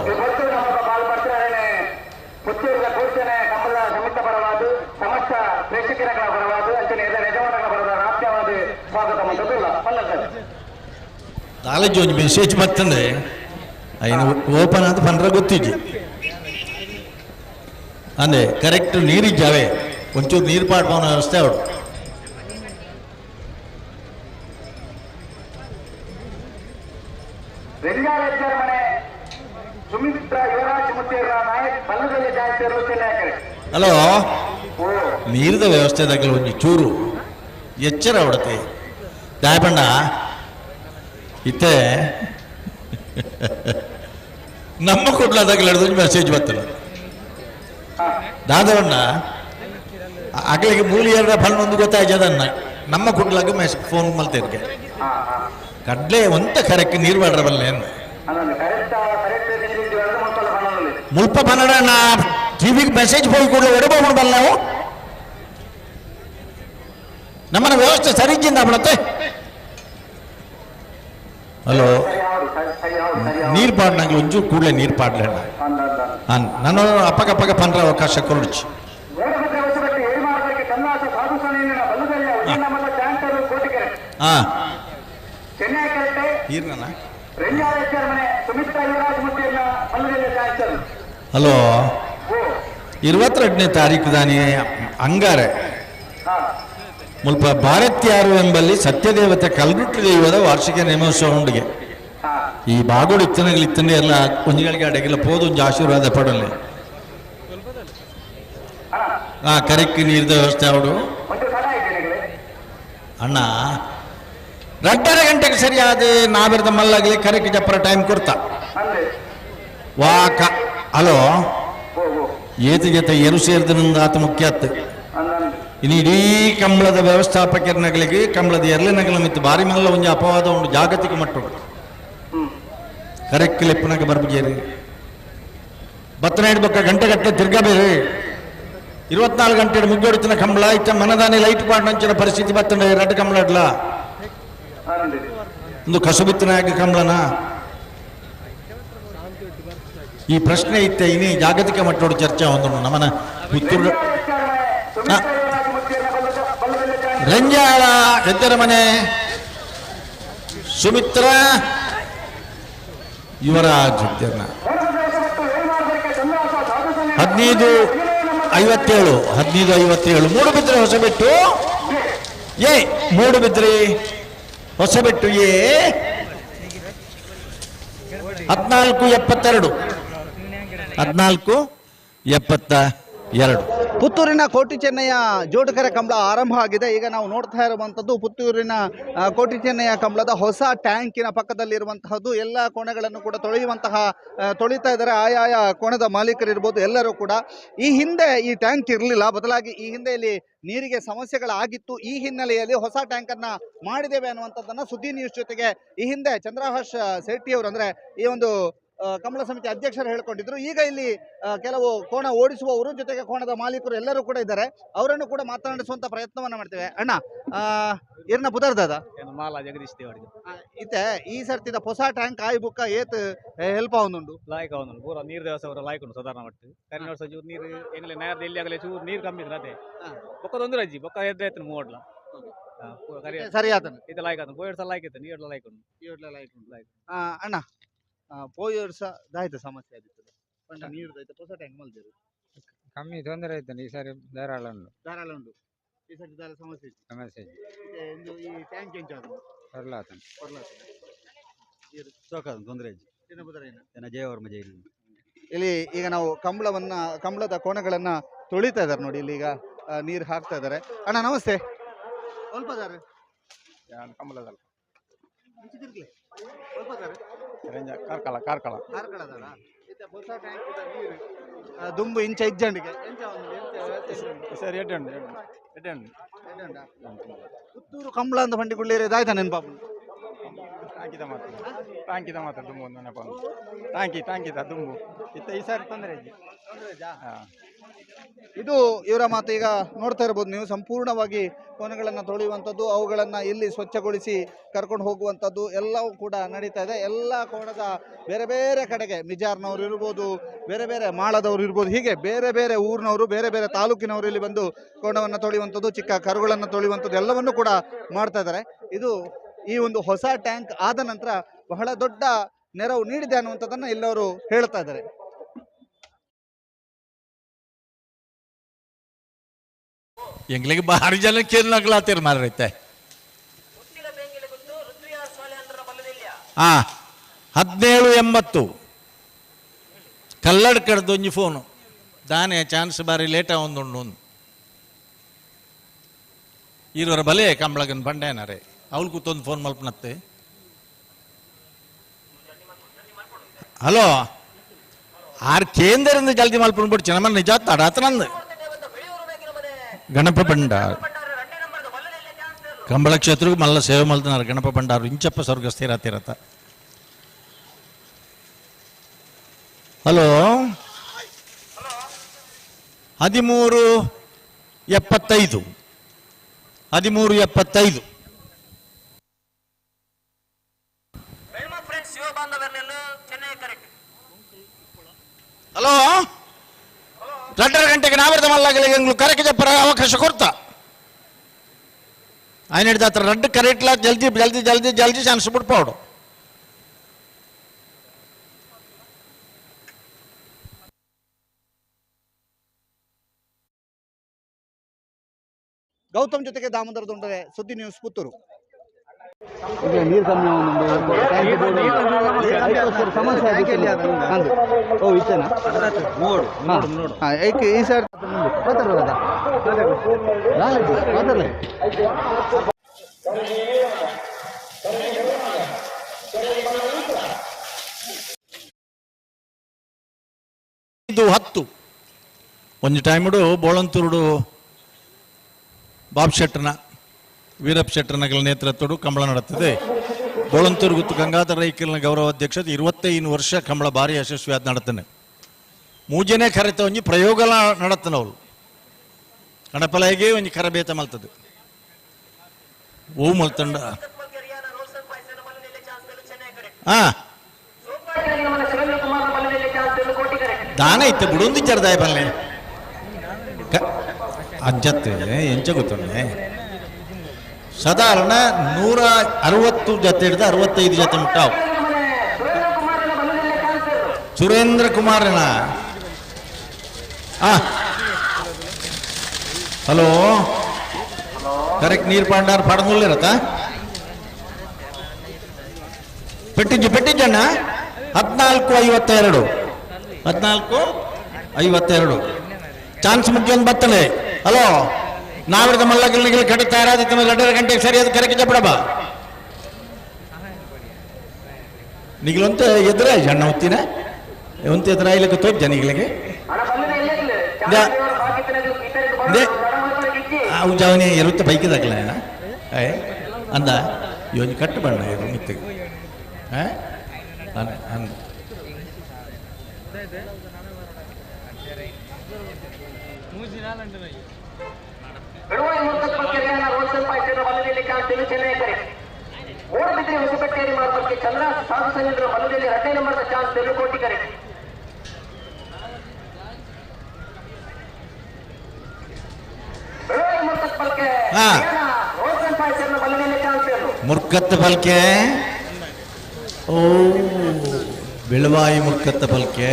ಪುತ್ತೂರಿನ ಕೋರ್ಚನೆ ಕಮಲ ಸಮಿತ ಪರವಾದ ಸಮಸ್ತ ಪ್ರೇಕ್ಷಕರ ಪರವಾದ ಅಂಚನೆ ಯಜಮಾನರ ಪರವಾದ ಆಪ್ತವಾದ ಸ್ವಾಗತ ಮಂತದಿಲ್ಲ ಪಲ್ಲ ಸರ್. ಕಾಲೇಜ್ ಒಂಜಿ ಮೆಸೇಜ್ ಬರ್ತಂದೆ ಐನ ಓಪನ್ ಅಂತ ಪಂಡ್ರ ಗೊತ್ತಿಜ್ಜಿ ಅಂದೆ ಕರೆಕ್ಟ್ ನೀರಿದ್ದಾವೆ ಒಂಚೂರು ನೀರು ಪಾಡ್ಪವನ ವ್ಯವಸ್ಥೆ ಅವಳು. ಸುಮಿತ್ರ ಯುವರಾಜ್ ಮುತ್ತೇರ ನಾಯಕ್ ಬಲ್ಲದಲ್ಲಿ ಜಾಸ್ತಿ ಹಲೋ ನೀರಿದ ವ್ಯವಸ್ಥೆದಾಗಲ ಒಂಜಿ ಚೂರು ಎಚ್ಚರ ಹೊಡತೆ ದಾಯಪಂಡ ಇತ್ತೆ ನಮ್ಮ ಕುಡ್ಲದಾಗಲ ಒಂಜಿ ಮೆಸೇಜ್ ಬರ್ತದೆ ದಾದವಣ್ಣ ಅಗಲಿಗೆ ಮೂಲಿಯರ ಫಲನೊಂದು ಗೊತ್ತಾಯ್ತದನ್ನ ನಮ್ಮ ಕುಡ್ಲಾಗ ಮೆಸ್ ಫೋನ್ ಮಲ್ತೇರ್ಗೆ ಕಡ್ಲೆ ಒಂತ ಕರೆಕ್ಟ್ ನೀರು ಬಾಡ್ರ ಬಲ್ಲೆ ಮುಲ್ಪ ಬನ್ನಡ ಟಿವಿಗೆ ಮೆಸೇಜ್ ಹೋಗಿ ಕೂಡ ಒಡಬಹುದು ಬಲ್ಲ ನಾವು ನಮ್ಮನ್ನ ವ್ಯವಸ್ಥೆ ಸರಿಜಿಂದ ಬಿಡತ್ತೆ. ಹಲೋ, ನೀರು ಪಾಡ್ನಂಗೆ ಒಂಚೂರು ಕೂಡಲೇ ನೀರು ಪಾಡ್ಲಣ್ಣ. ನಾನು ಅಪ್ಪಗಪ್ಪಗ ಪಂದ್ರ ಅವಕಾಶ ಕೊರಡುಚಿ. ಹಾಂ, ಹಲೋ, 22ನೇ ತಾರೀಕು ದಾನಿ ಅಂಗಾರೆ ಮುಲ್ಪ ಭಾರತ್ಯಾರು ಎಂಬಲ್ಲಿ ಸತ್ಯದೇವತೆ ಕಲ್ಗುಟ್ಟಿ ದೈವದ ವಾರ್ಷಿಕ ನೇಮೋತ್ಸವ ಉಂಡಿಗೆ. ಈ ಬಾಗೋಡು ಇತ್ತನಗಳು ಇತ್ತನೆ ಎಲ್ಲ ಒಂಜಿಗಳಿಗೆ ಅಡಗಿಲ್ಲ ಪೋದು ಒಂಜಿ ಆಶೀರ್ವಾದ ಪಡಲಿ. ಹಾ, ಕರೆಕ್ಟ್ ನೀರ್ದ ವ್ಯವಸ್ಥೆ ಅವಡು ಅಣ್ಣ. 2.5 ಗಂಟೆಗೆ ಸರಿಯಾದ ನಾವಿರದ ಮಲ್ಲಾಗಲಿ ಕರೆಕ್ಟ್ ಜಪ್ಪರ ಟೈಮ್ ಕೊಡ್ತಾ ವಾ ಕ. ಹಲೋ, ಏತು ಜೊತೆ ಎರು ಸೇರಿದ ಆತ ಮುಖ್ಯ ಆತು. ಇನ್ನು ಇಡೀ ಕಂಬಳದ ವ್ಯವಸ್ಥಾಪಕರ ನಗಲಿಗೆ ಕಂಬಳದ ಎರಲೆ ನಗಲ ಮಿತ್ತು ಬಾರಿ ಮಲ್ಲ ಒಂಜಿ ಅಪವಾದ ಉಂಟು ಜಾಗತಿಕ ಮಟ್ಟ. ಕರೆಕ್ಟ್ ಲೆಪ್ಪನಾಗ ಬರ್ಬುಜೇರಿ ಬತ್ತನಾಯ್ಡು ಬೊಕ್ಕ ಗಂಟೆ ಗಟ್ಟಲೆ ತಿರ್ಗಬೇರಿ 24 ಗಂಟೆ ಮುಗ್ಗೊಡಿತಿನ ಕಂಬಳ ಇತ್ತ ಮನದಾನಿ ಲೈಟ್ ಪಾಡ್ನಂಚಿನ ಪರಿಸ್ಥಿತಿ ಬತ್ತಂಡ ರಡ್ಡು ಕಂಬಳ ಇಡ್ಲ ಒಂದು ಕಸುಬಿತ್ತನಾಗ ಕಂಬಳನ ಈ ಪ್ರಶ್ನೆ ಇತ್ತೆ. ಇನಿ ಜಾಗತಿಕ ಮಟ್ಟೋಡು ಚರ್ಚೆ ಒಂದು ನಮ್ಮನ ಪುತ್ತೂರು ರಂಜಾಳ ಗದ್ದರ ಮನೆ ಸುಮಿತ್ರ ಯುವರಾಜ್ 15:57 15:57. ಮೂಡುಬಿದ್ರೆ ಹೊಸಬೆಟ್ಟು ಎ, ಮೂಡುಬಿದ್ರಿ ಹೊಸಬೆಟ್ಟು ಎ 14:72 14:72. ಪುತ್ತೂರಿನ ಕೋಟಿ ಚೆನ್ನಯ್ಯ ಜೋಡುಕರೆ ಕಂಬಳ ಆರಂಭ ಆಗಿದೆ. ಈಗ ನಾವು ನೋಡ್ತಾ ಇರುವಂಥದ್ದು ಪುತ್ತೂರಿನ ಕೋಟಿ ಚೆನ್ನಯ್ಯ ಕಂಬಳದ ಹೊಸ ಟ್ಯಾಂಕಿನ ಪಕ್ಕದಲ್ಲಿರುವಂತಹದ್ದು. ಎಲ್ಲ ಕೋಣೆಗಳನ್ನು ಕೂಡ ತೊಳಿತಾ ಇದ್ದಾರೆ. ಆಯಾಯ ಕೋಣದ ಮಾಲೀಕರಿರ್ಬೋದು ಎಲ್ಲರೂ ಕೂಡ. ಈ ಹಿಂದೆ ಈ ಟ್ಯಾಂಕ್ ಇರಲಿಲ್ಲ, ಬದಲಾಗಿ ಈ ಹಿಂದೆ ಇಲ್ಲಿ ನೀರಿಗೆ ಸಮಸ್ಯೆಗಳಾಗಿತ್ತು. ಈ ಹಿನ್ನೆಲೆಯಲ್ಲಿ ಹೊಸ ಟ್ಯಾಂಕನ್ನು ಮಾಡಿದ್ದೇವೆ ಅನ್ನುವಂಥದ್ದನ್ನು ಸುದ್ದಿ ನ್ಯೂಸ್ ಜೊತೆಗೆ ಈ ಹಿಂದೆ ಚಂದ್ರಹಾಸ್ ಶೆಟ್ಟಿಯವರು ಅಂದರೆ ಈ ಒಂದು ಕಂಬಳ ಸಮಿತಿ ಅಧ್ಯಕ್ಷರು ಹೇಳಿಕೊಂಡಿದ್ರು. ಈಗ ಇಲ್ಲಿ ಕೆಲವು ಕೋಣ ಓಡಿಸುವವರು ಜೊತೆಗೆ ಕೋಣದ ಮಾಲೀಕರು ಎಲ್ಲರೂ ಕೂಡ ಇದ್ದಾರೆ. ಅವರನ್ನು ಕೂಡ ಮಾತನಾಡಿಸುವಂತ ಪ್ರಯತ್ನವನ್ನ ಮಾಡ್ತೇವೆ. ಅಣ್ಣ, ಇರ್ನ ಪುದರ್ದಾದ ಮಾಲ ಜಗದೀಶ್ ದೇವಡಿಗೆ ಇತ್ತೆ ಈ ಸರ್ತಿದ ಹೊಸ ಟ್ಯಾಂಕ್ ಆಯ್ ಬುಕ್ಕ ಏತ್ ಹೆಲ್ಪ್ ಆವೊಂದುಂಡು ಲಾಯ್ಕ್ ಆವೊಂದುಂಡು ಪೂರ ನೀರು ದೇವಸ್ಥಾನ ಪೂರ ಲಾಯ್ಕ್ ಉಂಡು ಸಾಧಾರಣ ಮಟ್ಟು ಕರಿನ ವರ್ಷ ಚೂರು ನೀರು ಎಂಗ್ಲೆ ನೇರದ ಎಲ್ಲಿ ಆಗಲೇ ಚೂರು ನೀರು ಕಮ್ಮಿ ಇದ್ರೆ ಅದೇ ಬೊಕ್ಕ ತೊಂದರೆ ಅಜ್ಜಿ ಬೊಕ್ಕ ಎದ್ದೆ ಆಯ್ತು ಮೂವಡ್ಲ ಸರಿ ಆತನ ಇದು ಲಾಯ್ಕ್ ಆತನ ಪೋಯ್ ಸಲ ಲಾಯ್ಕ್ ಇತ್ತು ನೀರ್ಲ ಲಾಯ್ಕ್ ಉಂಡು ಲಾಯ್ಕ್ ಉಂಡು. ಅಣ್ಣ, ಪೋಯಿ ವರ್ಷ ದಾಯ್ತ ಸಮಸ್ಯೆ ಆದಿತ್ತು ಪಂಡ ನೀರು ದಾಯ್ತ ಹೊಸ ಟ್ಯಾಂಕ್ ಮಲ್ದೇರು ಕಮ್ಮಿ ತೊಂದರೆ ಆಯ್ತು. ಈ ಸಾರಿ ಧಾರಾಳ ಉಂಡು ಧಾರಾಳ ಉಂಡು ಈ ಸಾರಿ ದಾರ ಸಮಸ್ಯೆ ಇತ್ತು ಸಮಸ್ಯೆ ಇಂದು ಈ ಟ್ಯಾಂಕ್ ಎಂಚ ಆತನ ಪೊರ್ಲಾತನ ಸೋಕಾದ ತೊಂದರೆ ಜಯವರ್ಮ ಜೈಲಿ. ಇಲ್ಲಿ ಈಗ ನಾವು ಕಂಬಳದ ಕೋಣೆಗಳನ್ನ ತೊಳಿತಾ ಇದ್ದಾರೆ ನೋಡಿ. ಇಲ್ಲಿ ಈಗ ನೀರು ಹಾಕ್ತಾ ಇದ್ದಾರೆ. ಅಣ್ಣ ನಮಸ್ತೆ. ಸ್ವಲ್ಪ ಕಂಬಳದಲ್ಲ ಕಾರ್ಕಳ ಕಾರ್ಕಳ ದುಂಬು ಇಂಚ ಇಜ್ಜಂಡಿಗೆ ಸರಿ ಎಡ್ಡೆ ಉಂಡು ಎಡ್ಡೆ ಉಂಡು. ಪುತ್ತೂರು ಕಂಬಳ ಅಂತ ಬಂಡಿ ದಾಯ್ತ ನೆನಪಾಪು ಟಾಂಕಿದ ಮಾತ್ರ ಟಾಂಕಿದ ಮಾತ್ರ ದುಂಬು ಒಂದು ನೆನಪ ಟಾಂಕಿ ಟಾಂಕಿದ ದುಂಬು ಇತ್ತ ಈ ಸಾರಿ ತೊಂದರೆ ಇಜ್ಜಿ. ಇದು ಇವರ ಮಾತು. ಈಗ ನೋಡ್ತಾ ಇರ್ಬೋದು ನೀವು, ಸಂಪೂರ್ಣವಾಗಿ ಕೋಣೆಗಳನ್ನು ತೊಳೆಯುವಂಥದ್ದು, ಅವುಗಳನ್ನು ಇಲ್ಲಿ ಸ್ವಚ್ಛಗೊಳಿಸಿ ಕರ್ಕೊಂಡು ಹೋಗುವಂಥದ್ದು ಎಲ್ಲವೂ ಕೂಡ ನಡೀತಾ ಇದೆ. ಎಲ್ಲ ಕೋಣದ ಬೇರೆ ಬೇರೆ ಕಡೆಗೆ ಮಿಜಾರ್ನವರು ಇರ್ಬೋದು, ಬೇರೆ ಬೇರೆ ಮಾಳದವರು ಇರ್ಬೋದು, ಹೀಗೆ ಬೇರೆ ಬೇರೆ ಊರಿನವರು, ಬೇರೆ ಬೇರೆ ತಾಲೂಕಿನವರು ಇಲ್ಲಿ ಬಂದು ಕೋಣವನ್ನು ತೊಳೆಯುವಂಥದ್ದು, ಚಿಕ್ಕ ಕರುಗಳನ್ನು ತೊಳೆಯುವಂಥದ್ದು ಎಲ್ಲವನ್ನೂ ಕೂಡ ಮಾಡ್ತಾ ಇದ್ದಾರೆ. ಇದು ಈ ಒಂದು ಹೊಸ ಟ್ಯಾಂಕ್ ಆದ ನಂತರ ಬಹಳ ದೊಡ್ಡ ನೆರವು ನೀಡಿದೆ ಅನ್ನುವಂಥದ್ದನ್ನು ಇಲ್ಲವರು ಹೇಳ್ತಾ ಇದ್ದಾರೆ. ಎಂಗ್ಲಿಗೆ ಭಾರಿ ಜನ ಕೇಳಲಾಗ್ಲಾತಿರ್ ಮಾರೈತೆ. 17:80 ಕಲ್ಲಡ್ಕಡ್ದು ಒಂಜಿ ಫೋನು ದಾನೆ ಚಾನ್ಸ್ ಬಾರಿ ಲೇಟ್ ಆವೊಂದುಂಡು. ಒಂದು ಈರವರ ಬಲೆ ಕಂಬಳಗನ್ ಬಂಡೇನಾರೆ ಅವಳು ಕೂತೊಂದು ಫೋನ್ ಮಲ್ಪನತ್ತೆ. ಹಲೋ ಆರ್ ಕೇಂದ್ರದಿಂದ ಜಲ್ದಿ ಮಲ್ಪನ್ ಬಿಡ್ಚಿ ನಮ್ಮ ನಿಜ ತಡಾತನಂದು. ಗಣಪ ಭಂಡಾರ ಕಂಬಳ ಕ್ಷೇತ್ರಕ್ಕೆ ಮಲ್ಲ ಸೇವೆ ಮಲ್ತನಾರು ಗಣಪ ಭಂಡಾರು ಇಂಚಪ್ಪ ಸ್ವರ್ಗ ಸ್ಥಿರ ತಿರತ. ಹಲೋ 13:75 13:75. ಹಲೋ 2:30 ಗಂಟೆಗೆ ನಾವರ್ದ ಮಲ್ಲಾಗಲಿ ಕರೆಕ್ಟ್ ಜಪ್ಪರ ಅವಕಾಶ ಕೊಡ್ತಾ ఆయన ಹಿಡಿದ ಹತ್ರ ರಡ್ಡು ಕರೆಕ್ಟ್ಲ ಜಲ್ದಿ ಜಲ್ದಿ ಜಲ್ದಿ ಜಲ್ದಿ ಚಾನ್ಸ್ ಬಿಡ್ಪಾಡು. ಗೌತಮ್ ಜೊತೆಗೆ ದಾಮೋದರ ದೊಂಡರೆ, ಸುದ್ದಿ ನ್ಯೂಸ್ ಪುತ್ತೂರು. ನೀರು ಕಮ್ಮಿ ಸಮಸ್ಯೆ ಓ ಇತ್ತೇನಾ ಈ ಸರ್ ಮಾತಾಡಲ್ಲ ಮಾತಾಡಲಿ. ಇದು 10 ಒಂದು ಟೈಮುಡು ಬೋಳಂತೂರುಡು ಬಾಬ್ ಶೆಟ್ಟರ್ನ ವೀರಪ್ಪ ಶೆಟ್ಟರ್ನಗಲ ನೇತೃತ್ವಡು ಕಂಬಳ ನಡೆಯುತ್ತದೆ. ಬೋಳಂತೂರು ಗುತ್ತು ಗಂಗಾಧರ ರೈಕಲ್ನ ಗೌರವಾಧ್ಯಕ್ಷತೆ 25 ವರ್ಷ ಕಂಬಳ ಭಾರಿ ಯಶಸ್ವಿಯಾದ ನಡತಾನೆ. ಮೂಜನೇ ಕರೆತ ಒಂಜಿ ಪ್ರಯೋಗಲ ನಡತನ ಅವಳು ಗಣಪಲಾಯಿಗೆ ಒಂಜಿ ಕರಬೇತ ಮಲ್ತದೆ ಓ ಮಲ್ತಂಡ ಹಾ ದಾನ ಇತ್ತು ಬುಡೊಂದು ಜರ್ದಾಯ ಬಲ್ಲೆ ಅಂಜತ್ತೆ ಎಂಚ ಗೊತ್ತೊನ್ನೆ ಸಾಧಾರಣ 160 ಜೊತೆ ಹಿಡಿದು 65 ಜೊತೆ ಮುಟ್ಟಾವು. ಸುರೇಂದ್ರ ಕುಮಾರನ ಹಲೋ ಕರೆಕ್ಟ್ ನೀರು ಪಾಂಡಾರ್ ಪಾಡಂಗುಲ್ಲಿರತ್ತ ಪೆಟ್ಟಿಜ್ಜು ಪೆಟ್ಟಿಜ್ಜಣ್ಣ 14:52 14:52 ಚಾನ್ಸ್ ಮುಗಿಯೊಂದು ಬರ್ತದೆ. ಹಲೋ ನಾವಿರದ ಮಲ್ಲಗಿಲ್ಲಿಗೆ ಕಡೆ ತಯಾರಾದಿತ್ತು 2:30 ಗಂಟೆಗೆ ಸರಿಯಾದ ಕರೆಗೆ ಜಪ್ಪಡಬ ನಿಗಲಂತ ಎದುರ ಜಣ್ಣ ಹೊತ್ತಿನ ಒಂತ ಎದುರಾಯ್ಲಿಕ್ಕೆ ತೋಜ್ ನಿಗಲಿಗೆ ಅವು ಜಾವನಿ ಎರುತ್ತ ಬೈಕ್ ದಾಖಲ ಏ ಅಂದ ಯೋಜನೆ ಕಟ್ಟು ಬಣ್ಣ ಇದು ಮಿತ್ತಿಗೆ ಅಂದ ಚಂದ್ರ ಸಾಧು ಸಂಗೀತ ಮಲ್ಲದಲ್ಲಿ 2ನೇ ನಂಬರ್ ಚಾನ್ಸ್ ತೆಲುಕೋಟಿ ಕರೆ. ಮುರ್ಕತ್ತ ಪಲ್ಕೆ ಓ ಬೆಳವಾಯಿ ಮುರ್ಕತ್ತ ಪಲ್ಕೆ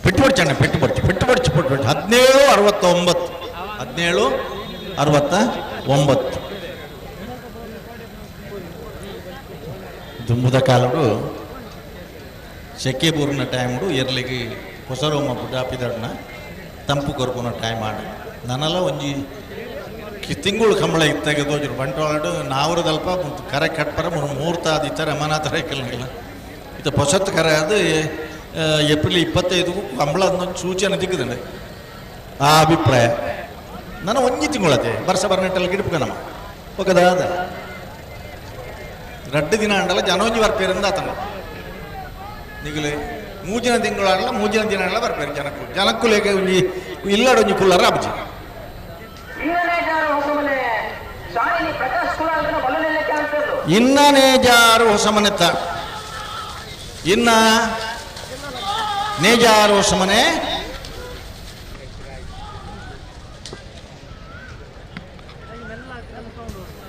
ಪೆಟ್ಟು ಪೆಟ್ಟು ಬಡ್ಚು ಪೆಟ್ಟು ಬಡ್ಚು ಪೆಟ್ಟು ಬಡ್ಚು 17:69 17:69 ದುಂಬುದ ಕಾಲಡು ಸೆಕೆಬೂರಿನ ಟೈముಡು ಎರ್ಲಿಗೆ ಹೊಸರೋಮ ಪುಟಾಪಿದಡ್ನ ತಂಪು ಕೊರ್ಪುನ ಟೈಮ್ ಆಡ ನನ್ನಲ್ಲ ಒಂಜಿ ತಿಂಗಳು ಕಂಬಳ ಇತ್ತಾಗ ತೋಜರು ಬಂಟ್ವಾಳಡು ನಾವ್ರದಲ್ಪ ಕರೆ ಕಟ್ಪರ ಮುಹೂರ್ತ ಆದಿತ್ತಾರೆ ಅಮಾನಾಥ ರೈಕಲ್ನಿಲ್ಲ ಇದು ಹೊಸತ್ ಕರೆ ಅದು ಏಪ್ರಿಲ್ 25 ಕಂಬಳ ಅನ್ನೊಂದು ಸೂಚನೆ ದಿಕ್ಕದಂಡೆ ಆ ಅಭಿಪ್ರಾಯ ನಾನು ಒಂಜಿ ತಿಂಗಳತೆ ವರ್ಷ ಬರ್ನೆಟ್ಟಲ್ಲಿ ಗಿಡಪುಗ ನಮ್ಮ ఒకದಾದ ರಡ್ಡು ದಿನ ಅಂಡಲ್ಲ ಜನೊಂಜಿ ಬರ್ಪೇರಿಂದ ಆತನ ನಿಗಲೆ ಮೂಜಿನ ತಿಂಗಳಲ್ಲ ಮೂಜಿನ ದಿನ ಅಲ್ಲ ಬರ್ಪೇರು ಜನಕ್ಕೂ ಜನಕ್ಕುಲೇಗೆ ಒಂಜಿ ಇಲ್ಲಡೊಂಜಿ ಕುಲ್ಲರ ಅಬ್ಜಿ ಇನ್ನ ನೇಜಾರು ಹೊಸ ಮನೆತ್ತ ಇನ್ನ ನೇಜಾರು ಹೊಸ ಮನೆ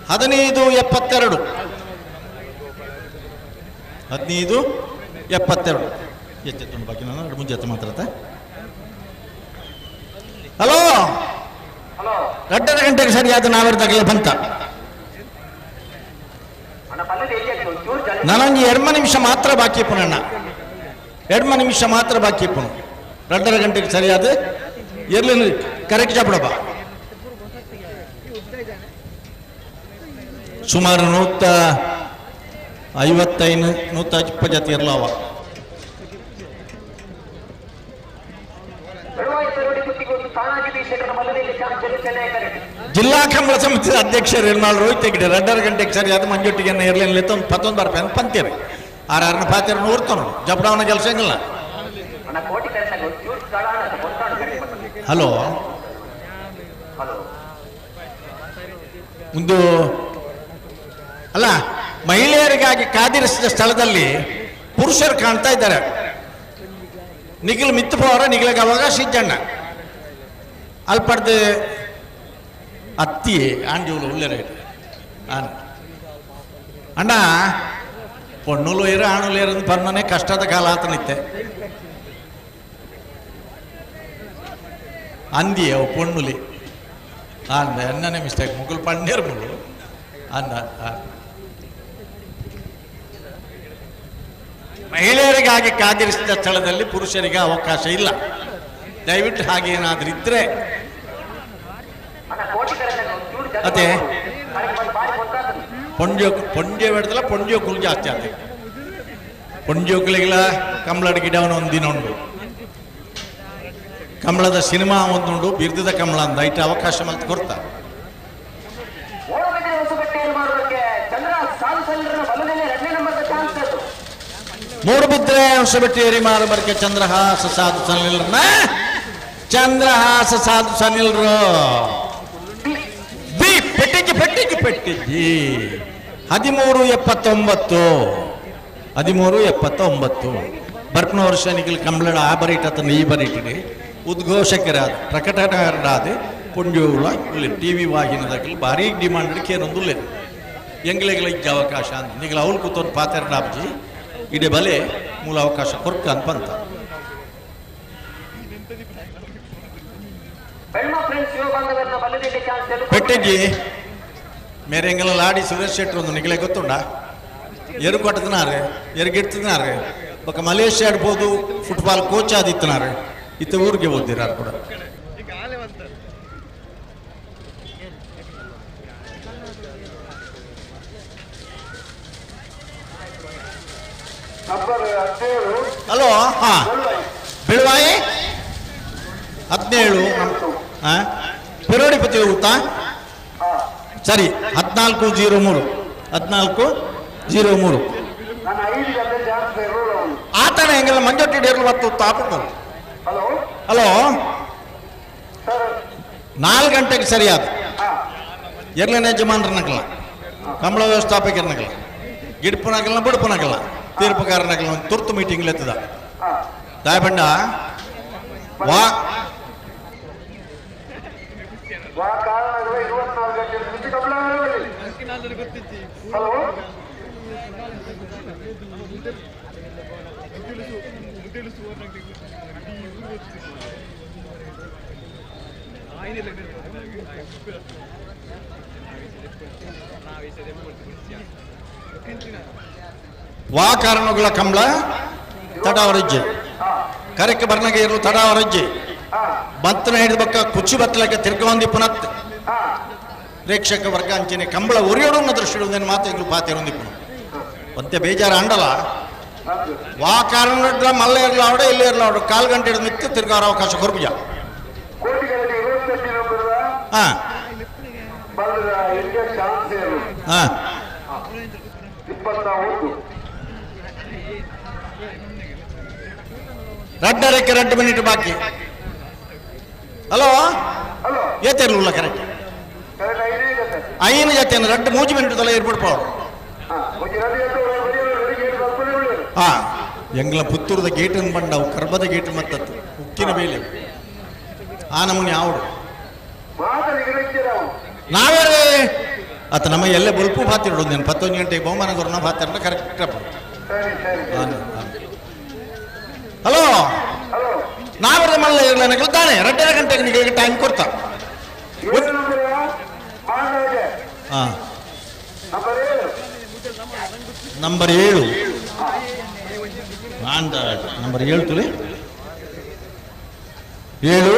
15:72 15:72 ಎಚ್ಚೆತ್ತುಂಡು ಬಾಕಿ ನಾನು ಎರಡು ಮುಂಚೆ ಮಾತಾಡ್ತಾ. ಹಲೋ 2:30 ಗಂಟೆಗೆ ಸರಿಯಾದ ನಾವಿರ್ದಾಗಲೇ ಬಂತ ನಾನೊಂದು 2 ನಿಮಿಷ ಮಾತ್ರ ಬಾಕಿ ಪುನಣ್ಣ. ಎಡ್ಮ ನಿಮಿಷ ಮಾತ್ರ ಬಾಕಿ ಇಪ್ಪನು 2.5 ಗಂಟೆಗೆ ಸರಿಯಾದ ಎರ್ಲಿನ ಕರೆಕ್ಟ್ ಜಾಪಡಪ್ಪ. ಸುಮಾರು 155 120 ಜಾತಿ ಇರಲವ. ಜಿಲ್ಲಾ ಕಂಬಳ ಸಮಿತಿ ಅಧ್ಯಕ್ಷರು ನಿರ್ಮಲ ರೋಹಿತ್ ಹೆಗ್ಡೆ 2.5 ಗಂಟೆಗೆ ಸರಿಯಾದ ಮಂಜೊಟ್ಟಿಗೆ ಇರ್ಲಿಲ್ಲ ಒಂದು ಪತ್ತೊಂದು ಬಾರ್ ಪೆನ್ ಪಂತೀರಿ ಆರು ಪಾತಿರ ನೂರ್ತಾನು ಜಪಡವನ ಕೆಲಸ ಹೆಂಗಿಲ್ಲ. ಹಲೋ ಒಂದು ಅಲ್ಲ, ಮಹಿಳೆಯರಿಗಾಗಿ ಕಾದಿರಿಸಿದ ಸ್ಥಳದಲ್ಲಿ ಪುರುಷರು ಕಾಣ್ತಾ ಇದ್ದಾರೆ. ನಿಗಿಲು ಮಿತ್ತು ಪೋರ ನಿಗಿಲಿಗೆ ಅವಾಗ ಸಿಜ್ಜಣ್ಣ ಅಲ್ಪಡ್ದು ಅತ್ತಿ ಆಂಜೋಲು ಉಳ್ಳೆ ಆನ್ ಅಣ್ಣ ಪೊಣ್ಣುಲು ಏರು ಆಣುಲು ಏರು ಪನ್ನನೆ ಕಷ್ಟದ ಕಾಲ ಆತನಿತ್ತೆ ಅಂದಿ ಅವು ಪೊಣ್ಣುಲಿ ಅಂದ ಎನ್ನನೆ ಮಿಸ್ಟೇಕ್ ಮುಗುಲ್ ಪಣ್ಣೇರು ಮುಳು ಅಂದ. ಮಹಿಳೆಯರಿಗಾಗಿ ಕಾದಿರಿಸಿದ ಸ್ಥಳದಲ್ಲಿ ಪುರುಷರಿಗೆ ಅವಕಾಶ ಇಲ್ಲ. ದಯವಿಟ್ಟು ಹಾಗೇನಾದ್ರೂ ಇದ್ರೆ ಅದೇ ಪೊಂಜೋ ಪೊಂಜೆ ಬೇಡದಲ್ಲ, ಪೊಂಜೋಕುಲು ಜಾಸ್ತಿ ಆತ. ಪೊಂಜೋಕುಲಿಗೆಲ್ಲ ಕಂಬಳದ ಗಿಡವನ ಒಂದು ದಿನ ಉಂಟು, ಕಂಬಳದ ಸಿನಿಮಾ ಒಂದುಂಡು, ಬಿರ್ದದ ಕಂಬಳ ಅಂದ ಐಟ ಅವಕಾಶ ಮಲ್ತು ಕೊಡ್ತಾ. ಮೂಡುಬಿದ್ರೆ ಹೊಸಬೆಟ್ಟಿ ಮಾರಬರ್ಕೆ ಚಂದ್ರಹಾಸ ಸಾಧು ಸನಿಲ್ರನ್ನ ಚಂದ್ರಹಾಸ ಸಾಧು ಸನಿಲ್ರು ಬಿ ಪೆಟ್ಟಿಜ್ಜಿ ಪೆಟ್ಟಿಜ್ಜಿ ಪೆಟ್ಟಿಜ್ಜಿ 1379 1379 ಬರ್ಪನ ವರ್ಷ ನಿಖಿಲ್ ಕಂಬಳಡ ಆ ಬರೀಟತನ ಈ ಬರೀಟಿಡಿ ಉದ್ಘೋಷಕರಾದ ಪ್ರಕಟಣರಾದ ಪುಂಜೋಳ ಟಿ ವಿ ವಾಹಿನದಾಗಲಿ ಭಾರಿ ಡಿಮಾಂಡ್ ಕೇನೊಂದುಲ್ಲೆ ಎಂಗ್ಲೆಗಳ ಇದ್ದ ಅವಕಾಶ ಅಂತ ನಿಗಲ ಅವಳು ಕೂತೊಂದು ಪಾತ್ರ ಇಡೇ ಬಲೆ ಮೂಲ ಅವಕಾಶ ಕೊರ್ಕ ಅಂತ ಬಂತ. ಪೆಟ್ಟೆಜ್ಜಿ ಮೇರೆ ಎಂಗಲ ಲಾಡಿ ಸುರೇಶ್ ಶೆಟ್ಟರ್ ಒಂದು ನಿಗಲೆ ಗೊತ್ತುಂಡ ಎರು ಕೊಟ್ಟದನಾರೆ ಎರುಗಿಡ್ತದನಾರೆ ಬೊಕ ಮಲೇಷ್ಯಾ ಆಡ್ಬೋದು ಫುಟ್ಬಾಲ್ ಕೋಚ್ ಆದಿತ್ತನಾರೆ ಇತ್ತ ಊರಿಗೆ ಓದಿರಾರು ಕೂಡ. ಹಲೋ ಹಾ ಬೆಳುವಾಯಿ 17 ಹಾಂ ಪೆರೋಡಿಪತಿ ಊತ ಸರಿ 1403 1403 ಆತನ ಹೆಂಗೆಲ್ಲ ಮಂಜೊಟ್ಟಿ ಡೇರ್ಲು ಬತ್ತು ತಾಪು. ಹಲೋ 4 ಗಂಟೆಗೆ ಸರಿಯಾದ ಎರಡನೇ ಯಜಮಾನ್ರನಗಲ್ಲ ಕಂಬಳ ವ್ಯವಸ್ಥಾಪಕರನಗಲ್ಲ ಗಿಡ್ಪುನಗಲ್ಲ ಬುಡ್ಪುನಗಲ್ಲ ತೀರ್ಪುಗಾರನಗಲ್ಲ ಒಂದು ತುರ್ತು ಮೀಟಿಂಗ್ ಎತ್ತದ ದಾಯಬಂಡ ವಾ ವಾ ಕಾರಣಗಳ ಕಂಬಳ ತಡಾವರಜ್ಜೆ ಕರೆಕ್ಕೆ ಬರ್ನಗೆ ಇರಲು ತಡಾವರಜ್ಜೆ ಬತ್ತನ ಹಿಡಿದ ಬಕ್ಕ ಕುಚ್ಚು ಬತ್ತಲಕ್ಕೆ ತಿರ್ಗೊಂದಿ ಪುನತ್ ಪ್ರೇಕ್ಷಕ ವರ್ಗ ಅಂಚನೆ ಕಂಬಳ ಒರಿಯೋಡನ್ನ ದೃಷ್ಟಿ ಮಾತು ಪಾತಿರೊಂದಿಪ್ಪು ಒಂತೆ ಬೇಜಾರ ಅಂಡಲ ವಾ ಕಾರಣ ಮಲ್ಲ ಇರಲ ಅವಡೆ ಇಲ್ಲಿ ಇರಲ ಅವಡು ಕಾಲು ಗಂಟೆ ಹಿಡಿದು ಮಿತ್ತು ತಿರ್ಗಾರ ಅವಕಾಶ ಕೊರ್ಬುಜ. ಹಾಂ ಹಾಂ ರಡ್ಡರಕ್ಕೆ 2 ಮಿನಿಟ್ ಬಾಕಿ. ಹಲೋ ಏತಿರ್ಲಿಲ್ಲ ಕರೆಕ್ಟ್ ಐನು ಜೊತೆ 2 3 ಮಿನಿಟ್ ತಲೆ ಏರ್ಪಡ್ ಪಾವು. ಹಾಂ ಎಂಗ್ಲ ಪುತ್ತೂರದ ಗೇಟನ್ನು ಬಂಡವು ಕರ್ಬದ ಗೇಟ್ ಮತ್ತತ್ತು ಉಕ್ಕಿನ ಬೇಲೆ ಆ ನಮೂನಿ ಆವಡು ನಾವೇ ಆತ ನಮ್ಮ ಎಲ್ಲೇ ಬಲ್ಪು ಭಾತಿರೋದು ನೀನು 11 ಗಂಟೆಗೆ ಬಹುಮಾನ ಕೊರೋಣ ಭಾತಿರ ಕರೆಕ್ಟ್. ಹಲೋ ನಾವರ ಮಲ್ಲ ಇರಲ್ಲ ತಾನೆ 2.5 ಗಂಟೆಗೆ ನಿಮಗೆ ಟೈಮ್ ಕೊಡ್ತಾ. ಹಾಂ ನಂಬರ್ 7 ನಂಬರ್ 7 ತುಳಿ 7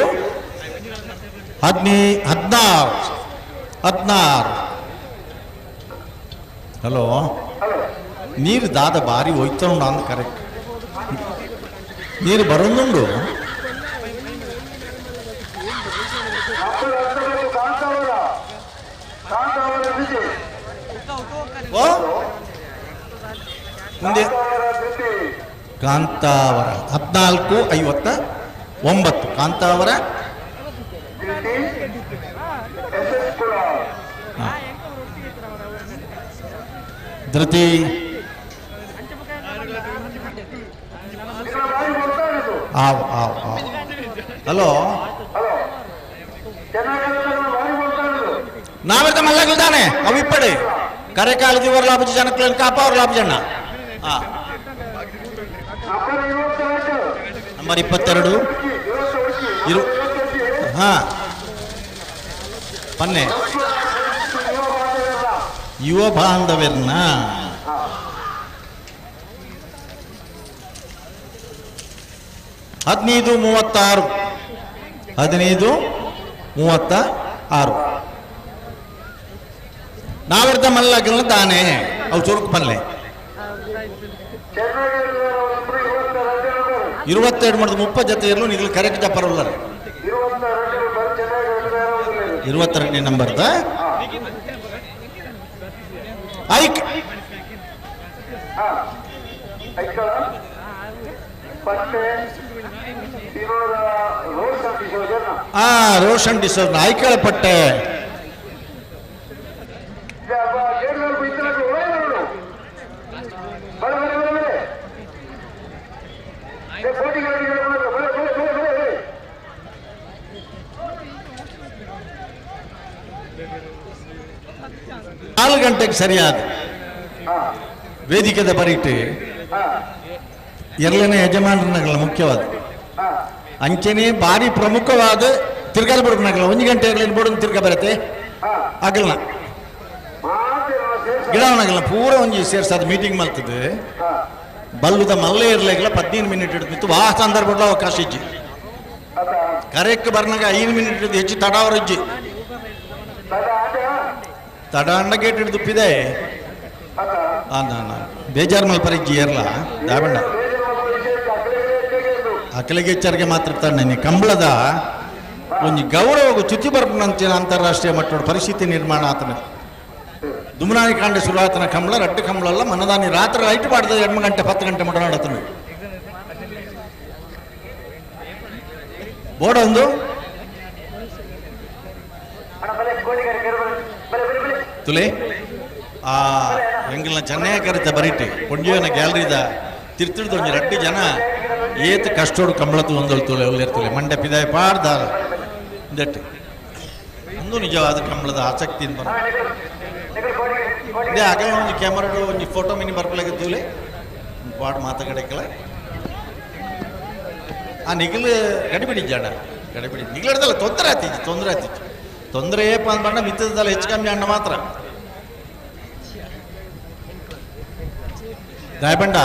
15 16. ಹಲೋ, ನೀರು ದಾದ ಬಾರಿ ಹೋಯ್ತಾ ಅಂದ್ ಕರೆಕ್ಟ್ ನೀರು ಬರೋದುಂಡು. ಮುಂದೆ ಕಾಂತಾವರ 14:59 ಕಾಂತಾವರ. ಧೃತಿ ಆವ್ ಆವ್ ಆವ್. ಹಲೋ, ನಾವೆಲ್ಲ ಮಲ್ಲಗಲ್ದಾನೆ ಅವು ಇಪ್ಪಡೆ ಕರೆಕಾಲದಿ ಲಾಭ ಜನಕ್ಕೆ ಕಾಪ ಅವ್ರ ಲಾಭ ಜನ. ನಂಬರ್ 22 ಇರು. ಹಾ ಪನ್ನೆ ಯುವ ಬಾಂಧವ್ಯರ್ನ 15:36 15:36 ನಾವೆರ್ದ ಮಲ್ಲಗಲ್ನ ತಾನೆ ಅವು ಚುರುಕು ಪಲ್ಲೆ 22 ಮಾಡಿದ 30 ಜೊತೆ ಇರಲು ನೀವು ಕರೆಕ್ಟ್ ಜಪ್ಪರಲ್ಲ. 22ನೇ ನಂಬರ್ದ ಐಕ್ ರೋಷನ್ ಡಿಸೋಜ್ ಐಕಳ ಪಟ್ಟೆ. ನಾಲ್ಕು ಗಂಟೆಗೆ ಸರಿಯಾದ ವೇದಿಕೆದ ಬರೀಟು ಎರಡನೇ ಯಜಮಾನರನಗಲ ಮುಖ್ಯವಾದ ಅಂಚನೆ ಭಾರಿ ಪ್ರಮುಖವಾದ ತಿರ್ಗಾಲ್ ಬಿಡ್ಬನಗಲ 1 ಗಂಟೆ ಇರಲಿ ಬೋಡು ತಿರ್ಗಾ ಬರತ್ತೆ ಆಗಲ್ಲ ಗಿಡವನಾಗಲ್ಲ ಪೂರ ಒಂಜಿ ಸೇರ್ಸಾದ ಮೀಟಿಂಗ್ ಮಾಡ್ತದೆ ಬಲ್ಲುದ ಮಲ್ಲೆ ಇರ್ಲಿಲ್ಲ 15 ಮಿನಿಟ್ ಹಿಡಿದು ವಾ ಸಂದರ್ಭ ಅವಕಾಶ ಇಜ್ಜಿ ಕರೆಕ್ಟ್ ಬರ್ನಾಗ 5 ಮಿನಿಟ್ ಹಿಡಿದು ಹೆಚ್ಚು ತಡಾವರ ಇಜ್ಜಿ ತಡ ಅಂಡ ಗೇಟ್ ಹಿಡಿದು ಬೇಜಾರು ಮಲ್ಪರ ಇಜ್ಜಿ ಏರ್ಲ ದಾಬಣ್ಣ ಅಕಲಿಗೆ ಎಚ್ಚರಿಕೆ ಮಾತ್ರ ತಾನೆ ಕಂಬಳದ ಒಂದು ಗೌರವ ಚ್ಯುತಿ ಬರ್ಪನಂಚಿನ ಅಂತಾರಾಷ್ಟ್ರೀಯ ಮಟ್ಟದ ಪರಿಸ್ಥಿತಿ ನಿರ್ಮಾಣ ಆತನ ದುಮ್ನಾನಿ ಕಾಂಡ ಶುರು ಆತನ ಕಂಬಳ ರಡ್ಡು ಕಂಬಳಲ್ಲ ಮನದಾನಿ ರಾತ್ರಿ ಲೈಟ್ ಮಾಡಿದ 8 ಗಂಟೆ 10 ಗಂಟೆ ಮಟ್ಟ ಆತನ ಬೋರ್ಡ್ ಒಂದು ತುಲೆ ಆ ಎಂಗಲ್ನ ಚೆನ್ನೈ ಕರಿತ ಬರೀಟಿ ಕೊಂಡಿಯೋನ ಗ್ಯಾಲರಿದ ತಿರ್ತಿಡ್ದು ಒಂಜಿ ರಡ್ಡು ಜನ ಏತ್ ಕಷ್ಟೋಡು ಕಂಬಳತು ಒಂದೊಳು ತುಲೆ ಒಳ್ಳೆರ್ತುಲೆ ಮಂಡೆ ಪಿದಾಯ ಪಾಡ್ದಾರ that ಒಂದು ನಿಜವಾದ ಕಂಬಳದ ಆಸಕ್ತಿ ಬರ ಇದೇ ಆಗಲ್ಲ ಒಂಜಿ ಕ್ಯಾಮರಾಡು ಒಂಜಿ ಫೋಟೋ ಮಿನಿ ಬರ್ಪಲಾಗ ತೂಲೆ ಪಾಡ್ ಮಾತಾಡಕ್ಕಲ್ಲ ಆ ನಿಗಲು ಗಡಿಬಿಡಿ ಜನ ಗಡಿಬಿಡಿ ನಿಗಲಿಡ್ದಲ್ಲ ತೊಂದರೆ ಆತಿತ್ತು ತೊಂದರೆ ಆತಿತ್ತು ತೊಂದರೆ ಏಪ ಅಂದ್ ಬಣ್ಣ ಮಿತ್ತದಲ್ಲ ಹೆಚ್ಚು ಕಮ್ಮಿ ಅಣ್ಣ ಮಾತ್ರ ದಾಯಬಂಡ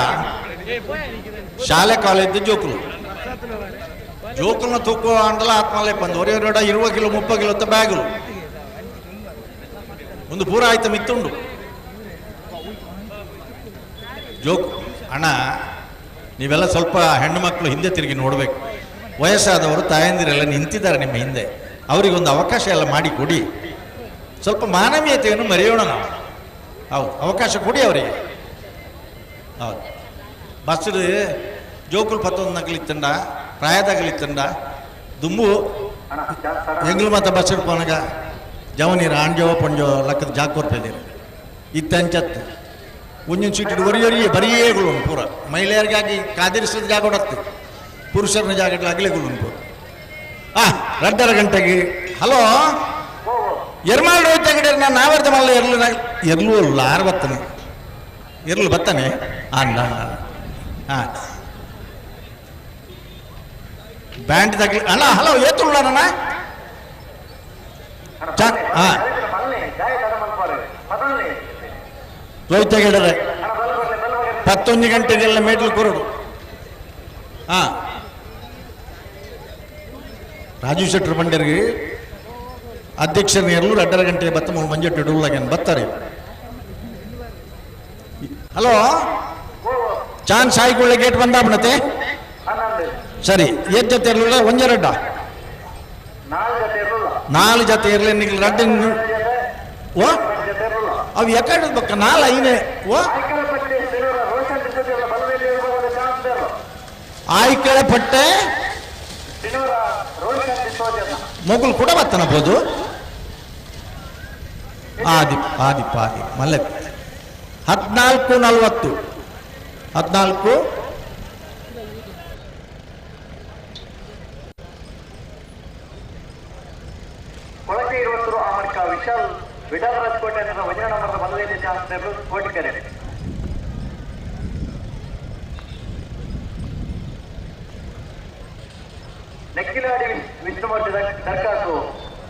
ಶಾಲೆ ಕಾಲೇಜ್ ಜೋಕುಲು ಜೋಕುಲ್ನ ತೂಕು ಅಂಡಲ ಆತ್ಮಲೆ ಬಂದು ಒರೇ ರೋಡ 20 ಕಿಲೋ 30 ಕಿಲೋ ಅಂತ ಬ್ಯಾಗುಲು ಒಂದು ಪೂರ ಆಯ್ತು ಮಿತ್ತುಂಡು ಜೋಕ್ ಅಣ್ಣ. ನೀವೆಲ್ಲ ಸ್ವಲ್ಪ ಹೆಣ್ಣು ಮಕ್ಕಳು ಹಿಂದೆ ತಿರುಗಿ ನೋಡಬೇಕು. ವಯಸ್ಸಾದವರು ತಾಯಂದಿರೆಲ್ಲ ನಿಂತಿದ್ದಾರೆ ನಿಮ್ಮ ಹಿಂದೆ, ಅವರಿಗೊಂದು ಅವಕಾಶ ಎಲ್ಲ ಮಾಡಿ ಕೊಡಿ. ಸ್ವಲ್ಪ ಮಾನವೀಯತೆಯನ್ನು ಮರೆಯೋಣ ನಾವು. ಹೌದು, ಅವಕಾಶ ಕೊಡಿ ಅವರಿಗೆ. ಹೌದು, ಬಸ್ ಜೋಕುಲು ಪತ್ತೊಂದು ನಗಲಿತ್ತಂಡ ಪ್ರಾಯದಾಗಲಿತ್ತಂಡ ದುಂಬು ಎಂಗ್ಲು ಮಾತ ಬಸ್ ಹಿಡ್ಕೊನಗ ಜವನೀರು ಆಂಜೋ ಪಂಜೋ ಲಕ್ಕದ ಜಾಗ ಕೊರ್ಪಿದ್ದೀರಿ ಇತ್ತ ಅಂಚತ್ತು ಒಂದೊಂದು ಸೀಟ್ ಒರಿಯೊರಿಯೇ ಬರಿಯೇಗಳು ಪೂರ ಮಹಿಳೆಯರಿಗಾಗಿ ಕಾದಿರಿಸಿದ ಜಾಗ ಕೊಡತ್ತೆ ಪುರುಷರನ್ನ ಜಾಗ ಅಗಲೆಗಳು ಪೂರ. 2:30 ಗಂಟೆಗೆ ಹಲೋ ಎರ್ಮಾಲ್ ರೋಹಿತ್ ಅಂಗಡಿ ನಾನು ನಾವರ್ದ ಮಲ್ಲ ಎರ್ಲು ಎರ್ಲು ಅಲ್ಲ ಆರು ಬತ್ತಾನೆ ಎರ್ಲು ಬತ್ತಾನೆ ಅಲ್ಲ ಹಾಂ ಬ್ಯಾಂಡ್ ತಗ್ಲಿ ಅಲ್ಲ. ಹಲೋ ಏತುಳ್ಳ ನನ್ನ ಚಾಕ್ ಹಾಂ ರೋಹಿತ್ ಹೆಗಡೆರೆ ಪತ್ತೊಂದು ಗಂಟೆಗೆಲ್ಲ ಮೇಟ್ಲು ಕೊರಡು. ಹಾ ರಾಜೀವ್ ಶೆಟ್ಟರ್ ಬಂಡರಿಗೆ ಅಧ್ಯಕ್ಷರ ನೇರಲು 2.5 ಗಂಟೆ ಬತ್ತ ಮೂರು ಮಂಜೆಟ್ಟು ಇಡುಲಾಗೇನು ಬತ್ತಾರೆ. ಹಲೋ ಚಾನ್ಸ್ ಆಯ್ಕೊಳ್ಳೆ ಗೇಟ್ ಬಂದಾಪಣತೆ ಸರಿ. ಏತ್ ಜೊತೆ ಇರಲಿಲ್ಲ? ಒಂಜೆ ರಡ್ಡ ನಾಲ್ಕು ಜೊತೆ ಇರಲಿ ನಿಗ್ಲು ರಡ್ಡ. ಓ ಅವು ಎಕಡೆ ಬಕ್ಕ ನಾಲ್ ಐನೇ. ಓ ಆಯ್ಕಳೆ ಪಟ್ಟೆ ಮೊಗುಲ್ ಕೂಡ ಬತ್ತನಬೋದು. ಆದಿ ಆದಿಪ್ಪ ಆದಿ ಮಲ್ಲೆ 14:40 14. ಕೊಳಕೆ ಇರುವತ್ತರು ಆಮರ್ಕ ವಿಶಾಲ್ ವಿಠಲ್ ರಾಜ್ಕೋಟೆ ವಜನ ನಂಬರ್ ಬಲದಲ್ಲಿ ಕೋಟಿಕೆರೆ. ನೆಕ್ಕಿಲಾಡಿ ವಿಷ್ಣುಮೂರ್ತಿ ದರ್ಕಾಸು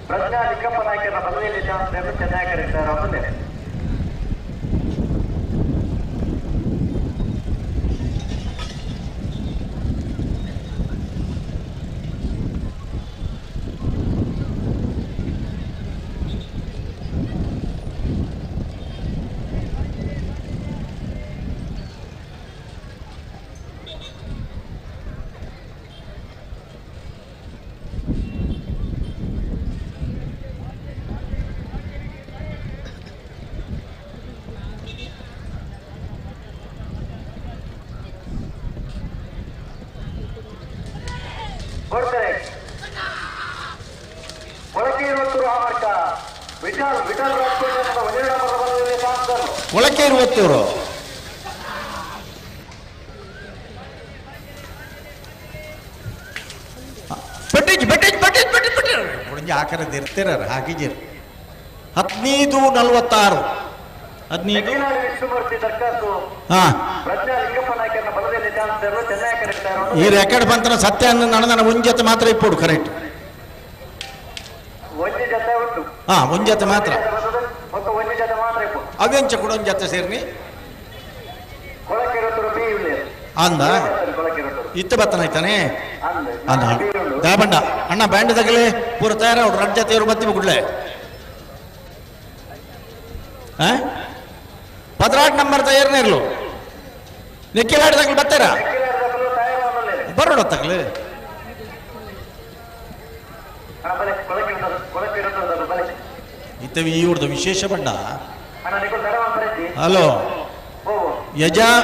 ಪ್ರಜ್ಞಾ ಲಿಂಗಪ್ಪ ನಾಯಕರ ಬಲದಲ್ಲಿ ಚಾನ್ಸ್ ಚೆನ್ನಾಗಿ ಮುಂದೆ. ಕೊಳಕೆ ಇರುವತ್ತೂರು ಪಟ್ಟಿಜ್ ಪಟ್ಟಿಜ್ ಪಟ್ಟಿಜ್ ಪಟ್ಟಿಜ್ ಪಟ್ಟಿ ಒಂಜಿ ಆಕರದ್ದು ಇರ್ತೀರ ಹಾಕಿಜಿರ್. 15:46 15. ಹಾ ಈ ರೆಕಾರ್ಡ್ ಬಂತನ ಸತ್ಯ ನನ್ನ ಒಂದ್ ಜೊತೆ ಮಾತ್ರ ಇಪ್ಪೋಡು ಕರೆಕ್ಟ್. ಹಾ ಒಂದ್ ಜೊತೆ ಮಾತ್ರ ಅವೆಂಚ ಕೂಡ ಒಂದ್ ಜೊತೆ ಸೇರ್ನಿ ಅಂದ ಇತ್ತ ಬತ್ತನಾಯ್ತಾನೆ ಅಂದ ದಾಬಂಡ ಅಣ್ಣ ಬ್ಯಾಂಡ್ ತಗಲಿ ಪೂರ ತಯಾರ ಅವ್ರು ರಡ್ ಜೊತೆ ಬತ್ತಿ ಗುಡ್ಲೆ. 16 ನಂಬರ್ ತಯಾರನೇ ಇರ್ಲು ನಿಕ್ಕಿಲಾಡಿ ತಗಲು ಬರ್ತಾರ ಬರೋಣ ತಗಲು. ಇತ್ತವಿ ಇವ್ರದ್ದು ವಿಶೇಷ ಬಣ್ಣ. ಹಲೋ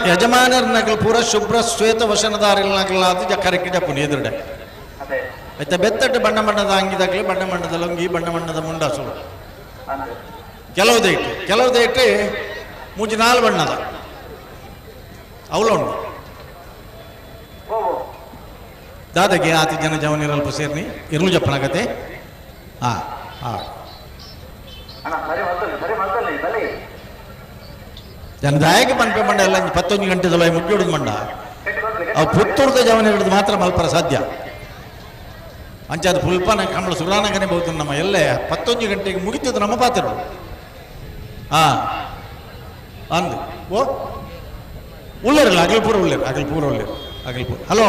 ಯಜಮಾನರ್ನಗಲು ಪೂರ ಶುಭ್ರ ಶ್ವೇತ ವಶನದಾರಿಲ್ನಗಲ ಅದು ಕರೆಕ್ಟ್ ಜಪ್ಪುನಿ ಎದುರುಡೆ ಆಯ್ತಾ. ಬೆತ್ತಟ್ಟು ಬಣ್ಣ ಬಣ್ಣದ ಅಂಗಿದಾಗಲಿ ಬಣ್ಣ ಬಣ್ಣದ ಲಂಗಿ ಬಣ್ಣ ಬಣ್ಣದ ಮುಂಡಾಸು ಕೆಲವುದೇ ಇಟ್ಟು ಕೆಲವುದೇ ಇಟ್ಟು ಮೂಜಿ ನಾಲ್ ಬಣ್ಣದ ಅವಳ ಉಂಟು. ದಾದಾಗೆ ಆತಿ ಜನ ಜವನಿರಲ್ಪ ಸೇರ್ನಿ ಇರ್ಲು ಜಪ್ಪನಾಗತ್ತೆ. ಹಾ ಹಾ ಜನದಾಯಕ ಪನ್ಪೆ ಮಂಡ ಎಲ್ಲ 11 ಗಂಟೆದಲ್ಲ ಮುಗ್ಗಿಡುದು ಮಂಡ ಅವು ಪುತ್ತೂರ್ದ ಜವನ ಹಿಡಿದು ಮಾತ್ರ ಮಲ್ಪರ ಸಾಧ್ಯ. ಅಂಚಾದ ಫುಲ್ಪನ ಕಂಬಳ ಸುರಾನಗನೇ ಬಹುದು ನಮ್ಮ ಎಲ್ಲೇ 11 ಗಂಟೆಗೆ ಮುಗಿತದ ನಮ್ಮ ಪಾತ್ರ. ಹಾ ಅಂದು ಓ ಉಳ್ಳೇರಲ್ಲ ಅಗಲ್ಪೂರ ಉಳ್ಳೇರು ಅಗಲ್ಪೂರ ಉಳ್ಳೇರು ಅಗಲ್ಪೂರ. ಹಲೋ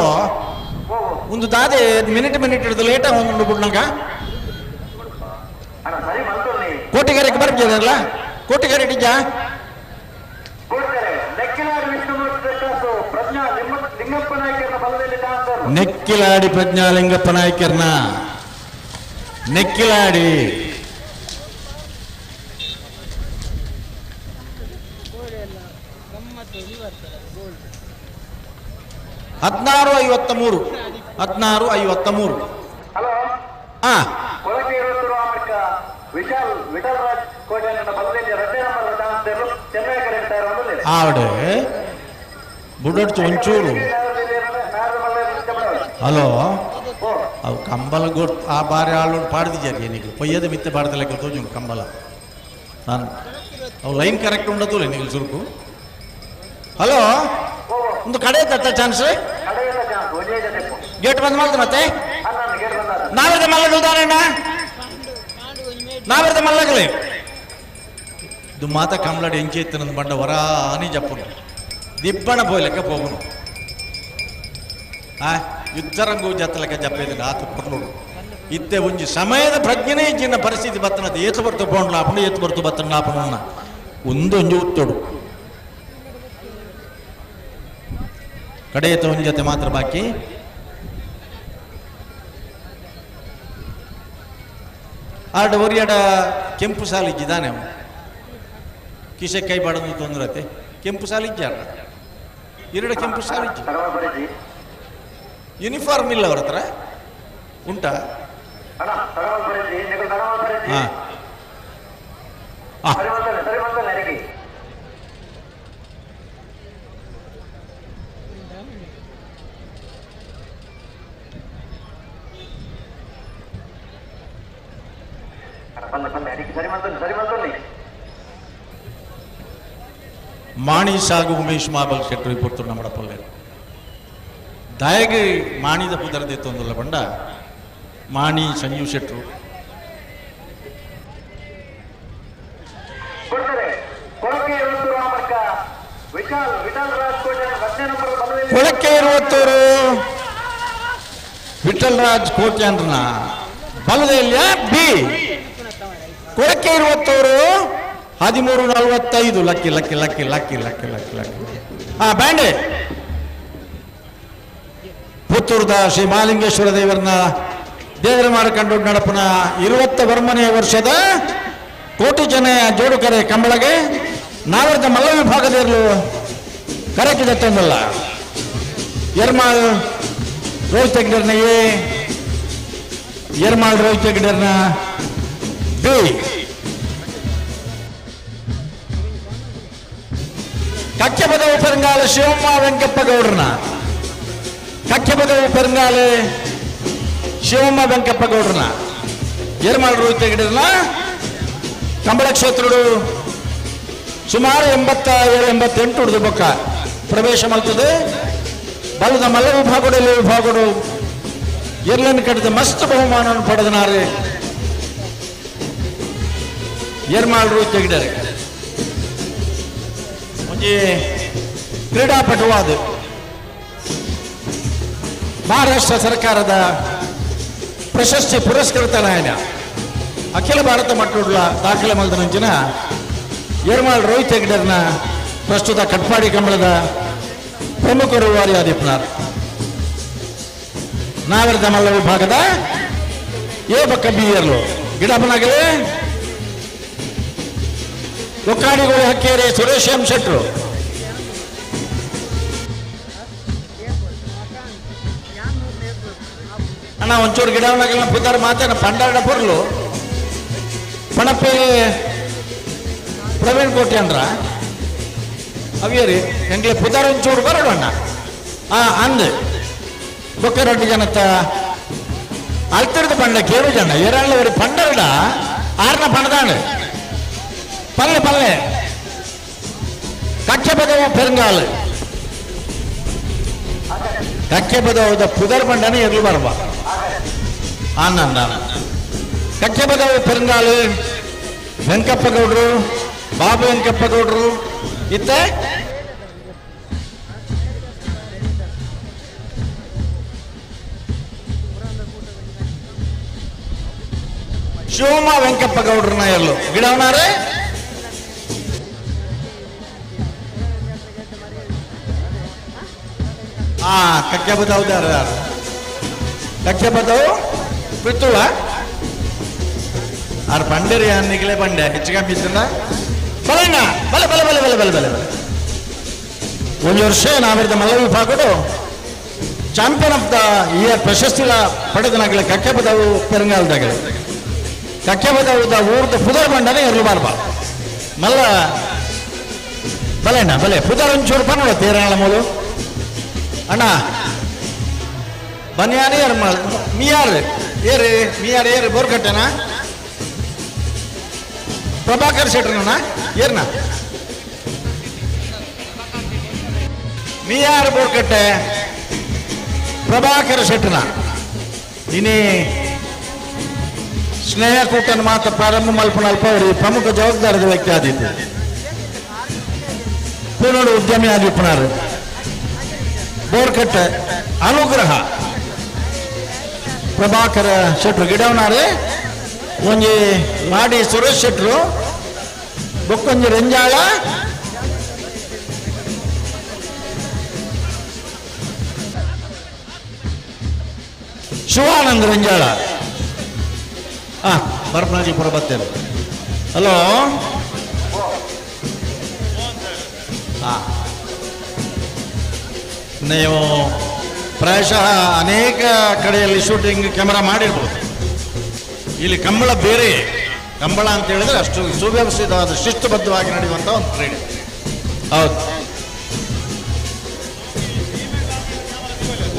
ಒಂದು ದಾದೆ ಮಿನಿಟ್ ಮಿನಿಟ್ ಹಿಡಿದು ಲೇಟಾಗಿ ಒಂದು ಬಿಡ್ನಾಗ ಕೋಟಿಗೆರೆಗೆ ಬರ್ಬಿದ್ದೀರಲ್ಲ ಕೋಟಿಗೆರೆ ಡಿಜಾ ನೆಕ್ಕಿಲಾಡಿ ಪ್ರಜ್ಞಾ ಲಿಂಗಪ್ಪ ನಾಯ್ಕರ್ನ ನೆಕ್ಕಿಲಾಡಿ ಹದಿನಾರು ಐವತ್ತ ಮೂರು 16:53. ಹಾ ಆವಡೆ ಬುಡಡ್ಚು ಒಂಚೂರು. ಹಲೋ ಅವು ಕಂಬಲ ಗೊತ್ತು ಆ ಬಾರಿ ಆಳು ಪಾಡ್ದಿದ್ದಾರೆ ಏನಿಗೆ ಪೊಯ್ಯದ ಮಿತ್ತೆ ಪಾಡ್ದಲ್ಲ ತೋಜು ಕಂಬಲ ನಾನು ಅವು ಲೈನ್ ಕರೆಕ್ಟ್ ఉండదు నీకు చురుకు. ಹಲೋ ಒಂದು ಕಡೆ ತಟ್ಟ ಚಾನ್ಸ್ ಗೇಟ್ ಬಂದ್ ಮಾಡ್ದು ಮತ್ತೆ ನಾವಿರ್ದ ಮಲ್ಲಗಳು ದಾರಣ್ಣ ನಾವಿರ್ದ ಮಲ್ಲಗಲೇ ಇದು ಮಾತ ಕಂಬಳಾಡಿ ಎಂಚೆ ಇತ್ತು ಬಂಡ ವರ అని ಜಪ್ಪುನು. ದಿಬ್ಬಣ ಪೋಯ್ಲೆಕ್ಕ ಪೋಗುನು ಆ ಯುದ್ಧರಂಗು ಜತ್ತಲಕ ಜಪ್ಪೇದ ಆತು ಪೊರ್ಲುಡು ಇತ್ತೆ ಒಂಜಿ ಸಮಯದ ಪ್ರಜ್ಞೆನೇ ಇಜ್ಜಿನ ಪರಿಸ್ಥಿತಿ ಬತ್ತನದ ಏತು ಬರ್ತು ಪೋಂಡ್ಲಾಪುಂಡು ಏತು ಬರ್ತು ಬತ್ತನಾಪುಣ ಒಂದೊಂಜಿ ಉತ್ತೋಡು ಕಡೆಯತ ಒಂಜಿ ಜೊತೆ ಮಾತ್ರ ಬಾಕಿ. ಆಡ ಒರಿಯಡ ಕೆಂಪು ಸಾಲು ಇಜ್ಜಿದಾನೆ ಅವ ಕಿಸೆ ಕೈ ಬಾಡದು ತೊಂದರೆ ಕೆಂಪು ಸಾಲು ಇಜ್ಜಾರ ಎರಡು ಕೆಂಪು ಸಾಲು ಇಜ್ಜಿ ಯೂನಿಫಾರ್ಮ್ ಇಲ್ಲ ಅವ್ರ ಹತ್ರ ಉಂಟಾ? ಹಾಂ ಮಾಣಿ ಸಾಗು ಉಮೇಶ್ ಮಾಬಲ್ ಶೆಟ್ರು ಪೊರ್ತುಡು ನಮ್ಮ ಪೊಲ್ಲೇರು ದಾಯಗೆ ಮಾಣಿದ ಪುದರದೆ ತೊಂದುಲ್ಲ ಬಂಡ ಮಾಣಿ ಸಂಜೀವ್ ಶೆಟ್ರು. ಕೊಳಕೆ ಇರುವತ್ತೂರು ವಿಠಲ್ ರಾಜ್ ಕೋಟ್ಯಾನ್ರನ ಬಲದೆಲ್ಲ ಬಿ ಕೊಳಕೆ Iruvathur 13:45. Lucky lucky lucky lucky lucky lucky lucky. ಹಾ ಬ್ಯಾಂಡೆ ಪುತ್ತೂರ್ದ ಶ್ರೀ ಮಹಾಲಿಂಗೇಶ್ವರ ದೇವರನ್ನ ದೇವರ ಮಾಡಿಕೊಂಡು ನಡಪನ 21ನೇ ವರ್ಷದ ಕೋಟಿ ಜನ ಜೋಡುಕರೆ ಕಂಬಳಗೆ ನಾವರದ ಮಲ್ಲ ವಿಭಾಗದಲ್ಲೂ ಕರೆಕ್ಟ್ ತಂದಲ್ಲ. ಎರ್ಮಾಳ್ ರೋಹಿತ್ ಹೆಗ್ಡರ್ನ ಎ, ಎರ್ಮಾಳ್ ರೋಹಿತ್ ಹೆಗ್ಡರ್ನ ಬಿ. ಕಕ್ಕೆಪದವು ಪೆರಂಗಾಲ ಶಿವಮ್ಮ ವೆಂಕಪ್ಪ ಗೌಡ್ರನ, ಕಕ್ಕೆಪದವು ಪೆರಂಗಾಲೆ ಶಿವಮ್ಮ ವೆಂಕಪ್ಪ ಗೌಡ್ರನ, ಎರ್ಮಾಳ್ ರೋಹಿತ್ ಹೆಗ್ಡರ್ನ ಕಂಬಳ ಕ್ಷೇತ್ರಡು ಸುಮಾರು 87 88 ಹುಡುಗ ಬೊಕ್ಕ ಪ್ರವೇಶ ಮಾಡ್ತದೆ. ಬಲದ ಮಲ್ಲ ವಿಭಾಗಡು ಎಲ್ಲಿ ವಿಭಾಗಡು ಎರ್ಲನ್ನು ಕಟ್ಟಿದ ಮಸ್ತ್ ಬಹುಮಾನವನ್ನು ಪಡೆದನಾರೆ ಎರ್ಮಾಳ್ ರೋಹಿತ್ ಹೆಗ್ಡರ್. ಒಂಜಿ ಕ್ರೀಡಾಪಟುವಾದ ಮಹಾರಾಷ್ಟ್ರ ಸರ್ಕಾರದ ಪ್ರಶಸ್ತಿ ಪುರಸ್ಕೃತನಾಯನ ಅಖಿಲ ಭಾರತ ಮಟ್ಟುಡ್ಲ ದಾಖಲೆ ಮಲ್ದನಂಚಿನ ಎರ್ಮಾಳ್ ರೋಹಿತ್ ಹೆಗ್ಡರ್ನ ಪ್ರಸ್ತುತ ಕಟ್ಪಾಡಿ ಕಂಬಳದ ಪ್ರಮುಖ ರೂವಾರಿ ಆದಿಪ್ಪನಾರ್. ನಾಗರದ ಮಲ್ಲ ವಿಭಾಗದ ಎ ಬಕ್ಕ ಬಿ ಎರ್ಲು ಗಿಡಪ್ಪನಾಗಲೇ ಒಕ್ಕಾಡಿಗೋಳಿ ಹಕ್ಕೇರೆ ಸುರೇಶ್ ಎಂ ಶೆಟ್ರು. ಅಣ್ಣ ಒಂಚೂರು ಗಿಡವನಾಗಲ್ಲ ಪುದ್ದಾರ ಮಾತೇನ ಪಂಡಾಡ ಪೊರ್ಲು ಪಣಪ್ಪೆ ಪ್ರವೀಣ್ ಕೋಟೆ ಅಂದ್ರ ಅವಿಯರಿ ಎಂಗ್ಲೆ ಪುದಾರ ಒಂಚೂರು ಬರೋಣ ಅಣ್ಣ. ಆ ಅಂದ್ ಬೊಕ್ಕ ರಡ್ಡು ಜನತ್ತ ಅಲ್ತಿರ್ದ ಪಂಡ ಕೇಳು ಜನ ಏರಳ್ಳ ஒரு ಪಂಡರಡ ಆರ್ನ ಪಣದಾಣ ಪಲ್ಲೆ ಪಲ್ಲೆ ಕಚ್ಚಪದವು ಪೆರಂಗಾಲ್ ಕಚ್ಚಪದವುದ ಪುದರ್ ಬಂಡನೆ ಎರ್ಲು ಬರಬ ಆನಂದ ಕಚ್ಚಪದವು ಪೆರಂಗಾಲ್ ವೆಂಕಪ್ಪ ಗೌಡ್ರು ಬಾಬು ವೆಂಕಪ್ಪ ಗೌಡ್ರು ಇತ್ತೆ ಶಿವಮ್ಮ ವೆಂಕಪ್ಪ ಗೌಡ್ರನ್ನ ಎಲ್ಲು ಗಿಡವನಾರೆ ಆ ಕಕ್ಕೆ ಬದವು ಕಕ್ಕೆ ಬದವು ಪಿತ್ತುಳ ಆರ್ ಪಂಡೇರಿ ಅನ್ನಿಗಲೇ ಬಂಡೆ ಹೆಚ್ಚು ಕಮ್ಮಿ ಇತ್ತಲ್ಲ ಬಲಣ್ಣ ಬಲೆ ಬಲೆ ಬಲೆ ಬಲೆ ಬಲೆ ಬಲೆ ಬಲೆ ಒಂದು ವರ್ಷ ನಾವಿದ್ದ ಮಲ್ಲ ವಿಭಾಗಡು ಚಾಂಪಿಯನ್ ಆಫ್ the year ಪ್ರಶಸ್ತಿಲ ಪಡೆದನಾಗಲೇ ಕಕ್ಕೆ ಬದವು ಪೆರಂಗಾಲದಾಗಲೇ ಕಕ್ಕೆ ಬದವುದ ಊರ್ದ ಪುದರ್ ಬಂಡನೆ ಇರಲು ಬಾರ್ಬ ಮಲ್ಲ ಬಲೆಣ್ಣ ಬಲೆ ಪುದರ್ ಒಂಚೂರು ಪನ್ನೋಡ ತೇರಾಳ ಮೂಲು ಅಣ್ಣ ಬನ್ಯಾನಿ ಎರ್ಮಾಳ್ ಮಿಯಾರ್ ಏರಿ ಮಿಯಾರ್ ಏರಿ ಬೋರ್ಕಟ್ಟೆನಾ ಪ್ರಭಾಕರ್ ಶೆಟ್ರಣ್ಣ ಏರ್ನ ಮಿಯಾರ್ ಬೋರ್ಕಟ್ಟೆ ಪ್ರಭಾಕರ್ ಶೆಟ್ರನ ಇನಿ ಸ್ನೇಹ ಕೂಟನ ಮಾತ್ರ ಪ್ರಾರಂಭ ಮಲ್ಪನ ಅಲ್ಪ ಅವರು ಪ್ರಮುಖ ಜವಾಬ್ದಾರದ ವ್ಯಕ್ತಿ ಆದಿತ್ತು. ಪೂನೋಡು ಉದ್ಯಮಿ ಆದಿಪ್ಪನಾರು ಬೋರ್ಕಟ್ಟೆ ಅನುಗ್ರಹ ಪ್ರಭಾಕರ ಶೆಟ್ರು ಗಿಡವನಾರು ಒಂಜಿ ಲಾಡಿ ಸುರೇಶ್ ಶೆಟ್ರು ಬೊಕ್ಕೊಂಜಿ ರೆಂಜಾಳ ಶಿವಾನಂದ ರೆಂಜಾಳ. ಬರ್ಪನಾಜಿಪುರ ಬರ್ತೇನೆ. ಹಲೋ, ನೀವು ಪ್ರಾಯಶಃ ಅನೇಕ ಕಡೆಯಲ್ಲಿ ಶೂಟಿಂಗ್ ಕ್ಯಾಮರಾ ಮಾಡಿರ್ಬೋದು. ಇಲ್ಲಿ ಕಂಬಳ ಬೇರೆ, ಕಂಬಳ ಅಂತ ಹೇಳಿದ್ರೆ ಅಷ್ಟು ಸುವ್ಯವಸ್ಥಿತವಾದ ಶಿಸ್ತುಬದ್ಧವಾಗಿ ನಡೆಯುವಂಥ ಒಂದು ಕ್ರೀಡೆ. ಹೌದು,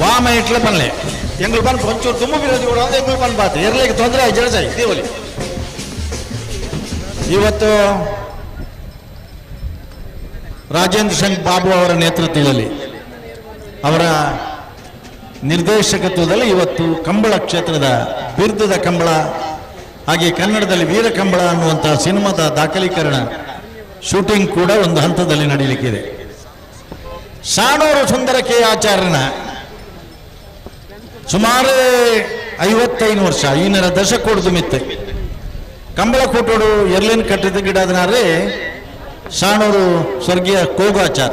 ವಾಮ ಇಟ್ಲೆ ಬನ್ಲೆ ಎಂಗ್ಳು ಬನ್ ಒಂಚೂರು ತುಂಬ ವಿರೋಧಿ ಕೂಡ ಎಂಗ್ಳು ಬನ್ ಬಾತ್ ಇರ್ಲಿಕ್ಕೆ ತೊಂದರೆ ಜಲಸಾಯಿ ದೇವಲಿ. ಇವತ್ತು ರಾಜೇಂದ್ರ ಸಿಂಗ್ ಬಾಬು ಅವರ ನೇತೃತ್ವದಲ್ಲಿ, ಅವರ ನಿರ್ದೇಶಕತ್ವದಲ್ಲಿ ಇವತ್ತು ಕಂಬಳ ಕ್ಷೇತ್ರದ ಬಿರ್ದದ ಕಂಬಳ, ಹಾಗೆ ಕನ್ನಡದಲ್ಲಿ ವೀರ ಕಂಬಳ ಅನ್ನುವಂಥ ಸಿನಿಮಾದ ದಾಖಲೀಕರಣ ಶೂಟಿಂಗ್ ಕೂಡ ಒಂದು ಹಂತದಲ್ಲಿ ನಡೀಲಿಕ್ಕಿದೆ. ಸಾಣೂರು ಸುಂದರ ಕೆ ಆಚಾರ್ಯನ ಸುಮಾರು 55 ವರ್ಷ ಈನರ ದಶಕೋಡ್ದು ಮಿತ್ತೆ ಕಂಬಳ ಕೂಟೋಡು ಎರ್ಲಿನ್ ಕಟ್ಟಿದ ಗಿಡದನಾರೆ ಸಾಣೂರು ಸ್ವರ್ಗೀಯ ಕೋಗಾಚಾರ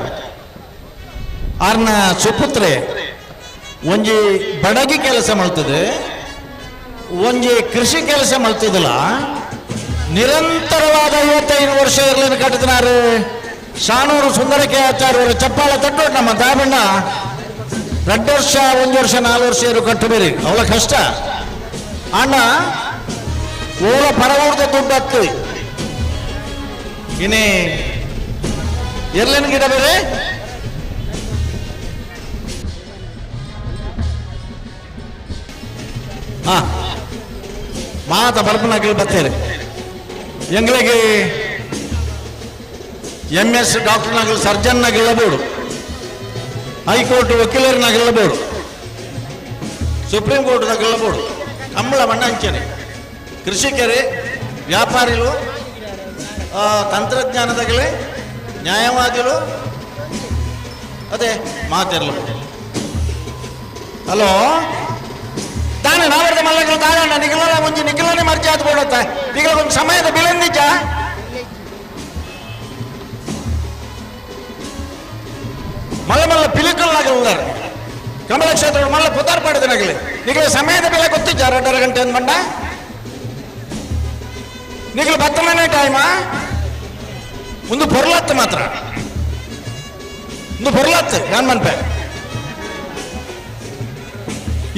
ಆರ್ನ ಸುಪುತ್ರೆ ಒಂಜಿ ಬಡಗಿ ಕೆಲಸ ಮಾಡ್ತದೆ, ಒಂಜಿ ಕೃಷಿ ಕೆಲಸ ಮಾಡ್ತದಲ್ಲ, ನಿರಂತರವಾದ 55 ವರ್ಷ ಇರ್ಲಿನ ಕಟ್ಟಿದನಾರು ಸಾಣೂರು ಸುಂದರಕ್ಕೆ ಆಚಾರ್ಯರ ಚಪ್ಪಾಳ ತಟ್ಟು ನಮ್ಮ ದಾಬಣ್ಣ. 2 ವರ್ಷ 1 ವರ್ಷ 4 ವರ್ಷ ಇರು ಕಟ್ಟಬೇರಿ ಅವಳ ಕಷ್ಟ. ಅಣ್ಣ ಓಲ ಪರವೂರ್ದ ದುಡ್ಡು ಹತ್ತು ಇನ್ನೇ ಎರ್ಲಿನ ಗಿಡ ಬೇರೆ. ಹಾ ಮಾತ ಬರ್ಪನಾಗಲಿ ಬರ್ತೇನೆ. ಎಂಗಳಿಗೆ ಎಂ ಎಸ್ ಡಾಕ್ಟರ್ನಾಗಲಿ ಸರ್ಜನ್ನಾಗಿಲ್ಲಬೋಡು, ಹೈಕೋರ್ಟ್ ವಕೀಲರನ್ನಾಗಿಲ್ಲಬೋಡು, ಸುಪ್ರೀಂ ಕೋರ್ಟ್ದಾಗಿಲ್ಲಬೋಡು. ಕಂಬಳ ಬಣ್ಣ ಅಂಚನೆ ಕೃಷಿಕರೇ, ವ್ಯಾಪಾರಿಗಳು, ತಂತ್ರಜ್ಞಾನದಾಗಲೇ, ನ್ಯಾಯವಾದಿಗಳು, ಅದೇ ಮಾತಿರಲಬಹುದು. ಹಲೋ ತಾನೆ ನಾವರ್ದ ಮಲ್ಲಗಳು ತಾಳಣ್ಣ ನಿಗಲ ಮುಂಚೆ ನಿಗಲನೆ ಮರ್ಜಿ ಆದ್ ಕೊಡುತ್ತ ನಿಗಲ ಒಂದು ಸಮಯದ ಬಿಲಂದಿಜ ಮಲ್ಲ ಮಲ್ಲ ಪಿಲಿಕಲ್ನಾಗಲ್ಲಾರ ಕಮಲ ಕ್ಷೇತ್ರ ಮಲ್ಲ ಪುತಾರ್ ಪಡೆದನಾಗಲಿ ನಿಗಲ ಸಮಯದ ಬೆಲೆ ಗೊತ್ತಿಜ್ಜ 2.5 ಗಂಟೆ ಅಂದ್ಬಂಡ ನಿಗಲ ಬತ್ತಮನೆ ಟೈಮಾ ಒಂದು ಪೊರ್ಲತ್ತು ಮಾತ್ರ ಒಂದು ಪೊರ್ಲತ್ತು ಯಾನ್ ಮನ್ಪೆ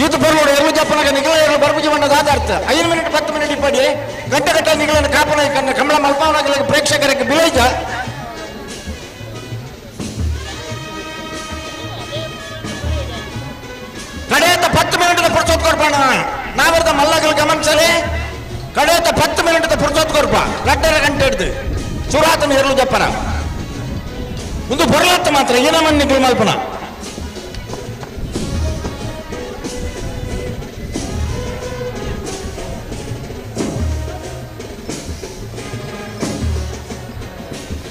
ಈತ ಬರ್ಲೋಡು ಎರಡು ಜಪ್ಪನಾಗ ನಿಗಲ ಎರಡು ಬರ್ಬುಜಿ ಬಣ್ಣದ ಆಧಾರ್ತ 5 ಮಿನಿಟ್ 10 ಮಿನಿಟ್ ಇಪ್ಪಡಿ ಗಂಟೆ ಗಂಟೆ ನಿಗಲನ್ನು ಕಾಪನ ಕಣ್ಣ ಕಮಲ ಮಲ್ಪಾವನಾಗಲಿಕ್ಕೆ ಪ್ರೇಕ್ಷಕರಿಗೆ ಬಿಳೈಜ ಕಡೆಯತ್ತ 10 ಮಿನಿಟ್ ಪುರ್ಸೊತ್ ಕೊಡ್ಪಣ ನಾವರ್ದ ಮಲ್ಲಗಳು ಗಮನಿಸಲಿ ಕಡೆಯತ್ತ 10 ಮಿನಿಟ್ ಪುರ್ಸೊತ್ ಕೊಡ್ಪ 2.5 ಗಂಟೆ ಹಿಡ್ದು ಸುರಾತನ ಎರಲು ಜಪ್ಪನ ಒಂದು ಬೊರ್ಲತ್ತು ಮಾತ್ರ ಏನಮನ್ ನಿಗಲ ಮಲ್ಪನ.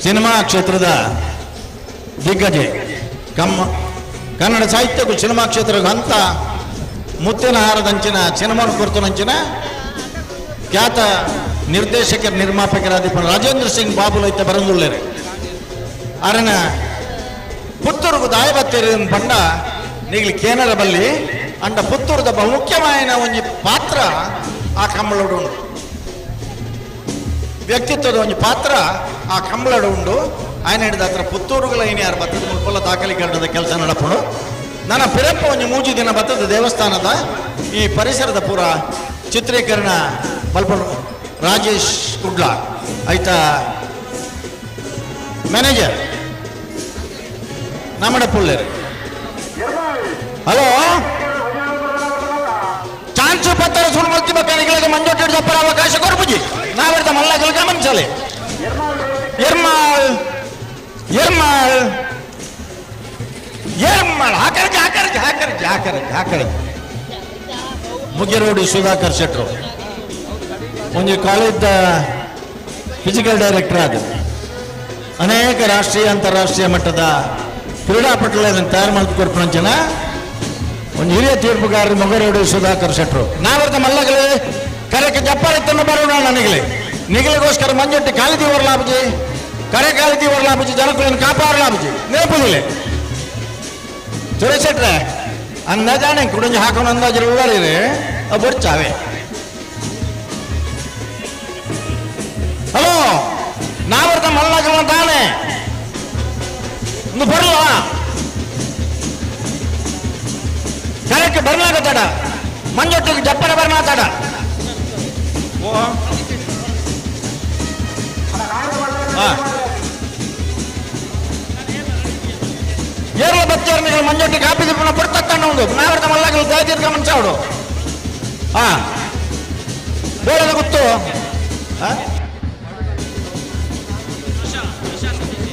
ಸಿನಿಮಾ ಕ್ಷೇತ್ರದ ದಿಗ್ಗಜೆ ಕನ್ನಡ ಸಾಹಿತ್ಯಕ್ಕೂ ಸಿನಿಮಾ ಕ್ಷೇತ್ರದ ಅಂತ ಮುತ್ತಿನ ಹಾರದಂಚಿನ ಸಿನಿಮಾ ಕುರಿತನಂಚಿನ ಖ್ಯಾತ ನಿರ್ದೇಶಕರ ನಿರ್ಮಾಪಕರಾದ ರಾಜೇಂದ್ರ ಸಿಂಗ್ ಬಾಬು ಲೈತ ಬರಂದುಳ್ಳೇರೆ ಅರನ ಪುತ್ತೂರುಗು ದಾಯಬತ್ತೇರಿ ಪಂಡ ನೀಗ್ಲಿ ಕೇನರ ಬಲ್ಲಿ ಅಂಡ ಪುತ್ತೂರುದ ಬಹುಮುಖ್ಯಮಾಯನ ಒಂಜಿ ಪಾತ್ರ ಆ ಕಂಬಳೋಡು ಉಂಡು ವ್ಯಕ್ತಿತ್ವದ ಒಂಜಿ ಪಾತ್ರ ಆ ಕಂಬಳಡು ಉಂಡು. ಆಯ್ನ ಹಿಡಿದ ಹತ್ರ ಪುತ್ತೂರುಗಳ ಏನೇ ಯಾರು ಬತ್ತದ ಮುಲ್ಪಲ್ಲ ದಾಖಲೀಕರಣದ ಕೆಲಸ ನಡಪಡು. ನನ್ನ ಪಿರಪ್ಪ ಒಂಜಿ ಮೂಜಿ ದಿನ ಬತ್ತದ ದೇವಸ್ಥಾನದ ಈ ಪರಿಸರದ ಪೂರ ಚಿತ್ರೀಕರಣ ಮಲ್ಪಡು ರಾಜೇಶ್ ಕುಡ್ಲ ಆಯ್ತಾ ಮ್ಯಾನೇಜರ್ ನಮ್ಮಡ ಪುಳ್ಳೇರು. ಹಲೋ ಚಾನ್ಸು ಪತ್ತರ ಸುಳ್ಳು ಮಲ್ತಿ ಬೇಕಾನಿಗಳಿಗೆ ಮಂಜೋಟಿ ದಪ್ಪರ ಅವಕಾಶ ಕೊಡ್ಬುಜಿ ನಾವೆಡ್ದ ಮಲ್ಲಗಳು ಗಮನಿಸಲಿ. ಎರ್ಮಾಳ್ ಎರ್ಮಾಳ್ ಎರ್ಮಾಳ್ ಹಾಕರ್ಜಿ ಹಾಕರ್ಜಿ ಹಾಕರ್ಜಿ ಹಾಕರ್ಜಿ ಹಾಕರ್ಜಿ ಮುಗಿರೋಡಿ ಸುಧಾಕರ್ ಶೆಟ್ರು ಒಂಜಿ ಕಾಲೇಜ್ ಫಿಸಿಕಲ್ ಡೈರೆಕ್ಟರ್ ಆದ ಅನೇಕ ರಾಷ್ಟ್ರೀಯ ಅಂತಾರಾಷ್ಟ್ರೀಯ ಮಟ್ಟದ ಕ್ರೀಡಾಪಟುಗಳನ್ನು ತಯಾರು ಮಾಡಿಕೊಡ್ಪಂಚನ ಒಂದು ಹಿರಿಯ ತೀರ್ಪುಗಾರರು ಮೊಗರೋಡು ಸುಧಾಕರ್ ಶೆಟ್ರು. ನಾವರ್ತ ಮಲ್ಲಗಲಿ ಕರೆಕ್ಕೆ ಜಪ್ಪಾರಿತ್ತನ್ನು ಬರೋಣ ನನಗಲಿ ನಿಗಲಿಗೋಸ್ಕರ ಮಂಜೊಟ್ಟಿ ಕಾಲಿದಿ ಹೊರಲಾಬುಜಿ ಕರೆ ಕಾಲಿದಿ ಹೊರಲಾಬುಜಿ ಜನಕುలను ಕಾಪಾಡಲಾಬುಜಿ ನೇಪುದಿಲ್ಲ ಸುರೇಶ್ ಶೆಟ್ರೆ ಅಂದಾಜಾನೆ ಕುಡಂಜಿ ಹಾಕೊಂಡು ಅಂದಾಜು ಉಳ್ಳಾರಿ ಬೊಡ್ಚಾವೆ. ಹಲೋ ನಾವರ್ತ ಮಲ್ಲಗಲ ತಾನೆ ಒಂದು ಬರಲ್ಲ ಕರೆಕ್ಟ್ ಬರ್ಲಾಗತ್ತಾಡ ಮಂಜೊಟ್ಟಿಗೆ ಜಪ್ಪರ ಬರ್ಲಾತಾಡ. ಏರ್ಲ ಬಚ್ಚರ್ನಿಗಳು ಮಂಜೊಟ್ಟಿ ಕಾಪಿ ದಿಪ್ಪನ ಪುರ್ತಕ್ಕಣ್ಣ ಉಂಡು ನಾವರ್ತ ಮಲ್ಲಗಲು ದಯದೀರ್ಘ ಮನ್ಸಾವಡು. ಹಾ ಬೋಳದ ಗೊತ್ತು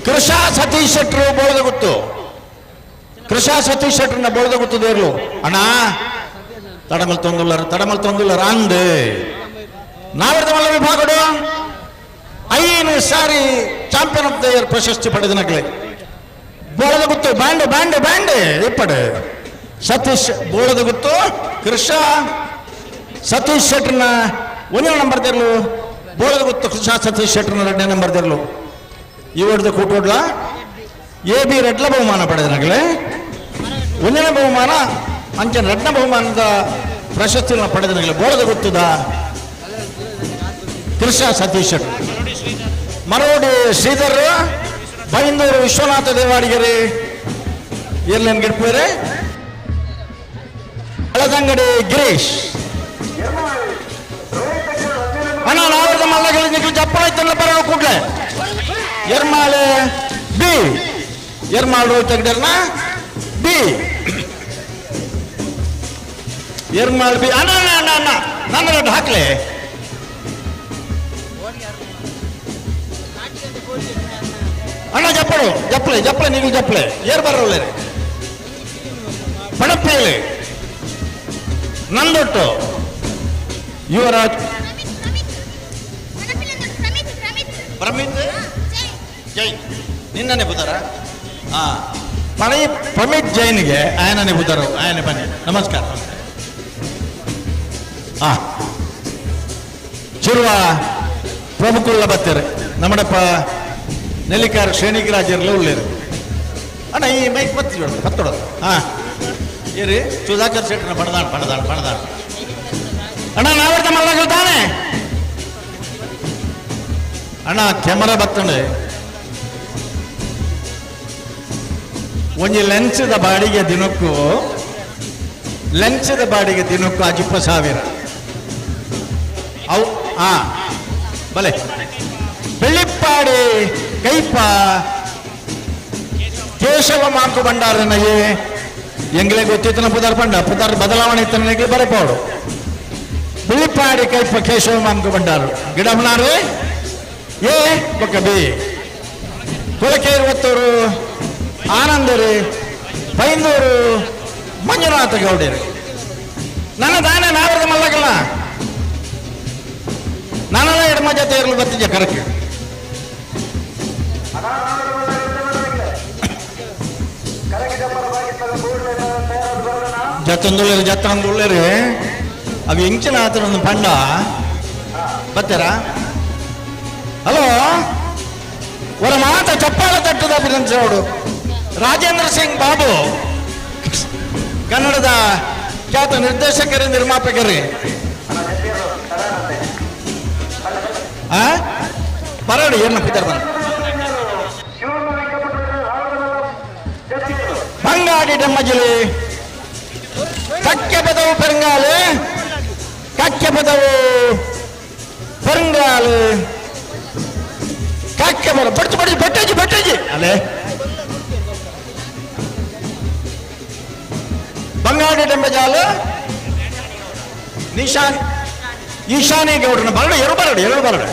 ಕೃಷಾ ಸತೀಶ್ ಶೆಟ್ರು ಬೋಳದ ಗೊತ್ತು ಕೃಷಾ ಸತೀಶ್ ಶೆಟ್ರನ್ನ ಬೋಳದ ಗೊತ್ತು ದೇರ್ಲು ಅಣ್ಣ ತಡಮಲ್ ತೊಂದುಲ್ಲರ ತಡಮಲ್ ತೊಂದುಲ್ಲರ ಅಂದು ನಾವರ್ತ ಮಲ್ಲ ವಿಭಾಗಡು 5 ಸಾರಿ ಚಾಂಪಿಯನ್ ಆಫ್ the year ಪ್ರಶಸ್ತಿ ಪಡೆದ ನಗಲೆ ಬೋಳದ ಗುತ್ತು ಬ್ಯಾಂಡ್ ಬ್ಯಾಂಡ್ ಬ್ಯಾಂಡ್ ಇಪ್ಪಡು ಸತೀಶ್ ಬೋಳದ ಗುತ್ತು ಕೃಷಾ ಸತೀಶ್ ಶೆಟ್ರನ್ನ 1ನೇ ನಂಬರ್ ತೆರಲು ಬೋಳದ ಗುತ್ತು ಕೃಷಾ ಸತೀಶ್ ಶೆಟ್ರನ್ನ 2ನೇ ನಂಬರ್ ತೆರಲು ಈ ಹೊಡೆದ ಕೂಟೋಡ್ಲ ಎ ಬಿ ರೆಡ್ಲ ಬಹುಮಾನ ಪಡೆದ ನಗಲೆ 1ನೇ ಬಹುಮಾನ ಅಂಚನ 2ನೇ ಬಹುಮಾನದ ಪ್ರಶಸ್ತಿಯನ್ನು ಪಡೆದ ನಗಲೆ ಬೋಳದ ಗುತ್ತದ ಕೃಷಾ ಸತೀಶ್ ಶೆಟ್ರು. ಮರೋಡಿ ಶ್ರೀಧರ್ ಬೈಂದೂರು ವಿಶ್ವನಾಥ ದೇವಾಡಿಗರಿ ಏರ್ಲೈನ್ ಗಿಡ್ಪೇರೆ ಹಳದಂಗಡಿ ಗಿರೀಶ್ ಅಣ್ಣ ನಾವರ್ದ ಮಲ್ಲಗಳು ನಿಖಿಲ್ ಜಪ್ಪಳ ಇತ್ತಲ್ಲ ಬರೋ ಕೂಡ್ಲೆ ಎರ್ಮಾಳೆ ಬಿ ಎರ್ಮಾಳ್ ರೋಹಿತ್ ಹೆಗ್ಡೆರ್ನ ಬಿ ಎರ್ಮಾಳ್ ಬಿ ಅಣ್ಣ ಅಣ್ಣ ಅಣ್ಣ ಅಣ್ಣ ನನ್ನ ರೆಡ್ ಹಾಕ್ಲೆ ಅಣ್ಣ ಜಪ್ಪಳು ಜಪ್ಪಲೆ ಜಪ್ಪಲೆ ನೀವು ಜಪ್ಪಲೆ ಏರ್ ಬರೋಲ್ಲ ಪಣಪ್ಪೇಲೆ ನಂದೊಟ್ಟು ಯುವರಾಜ್ ಪ್ರಮಿತ್ ಜೈನ್ ನಿನ್ನನೆ ಬುಧರ ಹಾ ಪಣಿ ಪ್ರಮಿತ್ ಜೈನ್ಗೆ ಆಯನನೆ ಬುಧರು ಆಯನೆ ಬನ್ನಿ ನಮಸ್ಕಾರ. ಹಾ ಚಿರುವ ಪ್ರಮುಖುಲ್ಲ ಬತ್ತಾರೆ ನಮ್ಮಡಪ್ಪ ನೆಲ್ಲಿಕಾರ ಶ್ರೇಣಿಕರಾಜರ್ಲ ಉಳ್ಳೇರು ಅಣ್ಣ ಈ ಮೈಕ್ ಬತ್ತಿ ಬತ್ತೊಡದು ಹಾ ಏರಿ ಸುಧಾಕರ್ ಶೆಟ್ಟರ್ನ ಬಣದಾಣ ಬಣದಾಣ ಬಣದಾಣ ಅಣ್ಣ ನಾವರ್ತ ಮಲ್ಲಗಳು ತಾನೆ ಅಣ್ಣ ಕ್ಯಾಮರಾ ಬತ್ತಂಡೆ ಒಂಜಿ ಲೆನ್ಸ್ದ ಬಾಡಿಗೆ ದಿನಕ್ಕೂ ಲೆನ್ಸ್ದ ಬಾಡಿಗೆ ದಿನಕ್ಕೂ ಅಜಿಪ್ಪ ಸಾವಿರ ಅವು ಹಾ ಬಲೆ ಬೆಳ್ಳಿಪ್ಪಾಡಿ ಕೈಪ ಕೇಶವ ಮಾಂಕು ಭಂಡಾರನಗೆ ಎಂಗ್ಲೆ ಗೊತ್ತಿತ್ತನ ಪುದಾರ್ ಪಂಡ ಪುದಾರ್ ಬದಲಾವಣೆ ಇತ್ತನಿಗೆ ಬರಪೋಡು ಬಿಳಿಪಾಡಿ ಕೈಪ ಕೇಶವ ಮಾಂಕು ಭಂಡಾರು ಗಿಡಮನಾರು ಎ ಬೊಕ್ಕ ಬಿ ಕೊಳಕೇರು ಒತ್ತೂರು ಆನಂದರು ಬೈಂದೂರು ಮಂಜುನಾಥ ಗೌಡರು ನನ್ನ ದಾನ ನಾವರದ ಮಲ್ಲಗಲ್ಲ ನನ್ನ ಎಡಮ ಜೊತೆ ಇರಲು ಬತ್ತಿದ್ದೆ ಕರಕ್ಕೆ ಜತ್ತೊಂದುಳ್ಳೇರು ಜತ್ತೊಂದುಳ್ಳೇರು ಅವು ಎಂಚಿನ ಆತರ ಒಂದು ಪಂಡ ಬತ್ತೀರಾ. ಹಲೋ ಅವರ ಮಾತ ಚಪ್ಪಾಳ ತಟ್ಟದ ಅಭಿನಂದಿಸೋಡು ರಾಜೇಂದ್ರ ಸಿಂಗ್ ಬಾಬು ಕನ್ನಡದ ಖ್ಯಾತ ನಿರ್ದೇಶಕರೇ ನಿರ್ಮಾಪಕರೇ ಬರೋಡಿ ಏನು ಪಿತರ್ ಬಂದು ಬಂಗಾಡಿ ಡಮ್ಮಜಿಲಿ ಕಕ್ಕೆ ಪದವು ಪೆರಂಗಾಲು ಕಕ್ಕೆ ಪದವು ಪೆರಂಗಾಲು ಕಕ್ಕೆ ಬರ ಬಡ್ಚು ಬಡ್ಚು ಬಟ್ಟಜಿ ಬಟ್ಟಜಿ ಅಲ್ಲೇ ಬಂಗಾಡಿ ಡೆಂಬಜಾಲು ನಿಶಾನ್ ಈಶಾನಿ ಗೌಡ್ರನ ಬರಡು ಎರಡು ಬರಡು ಎರಡು ಬರಡು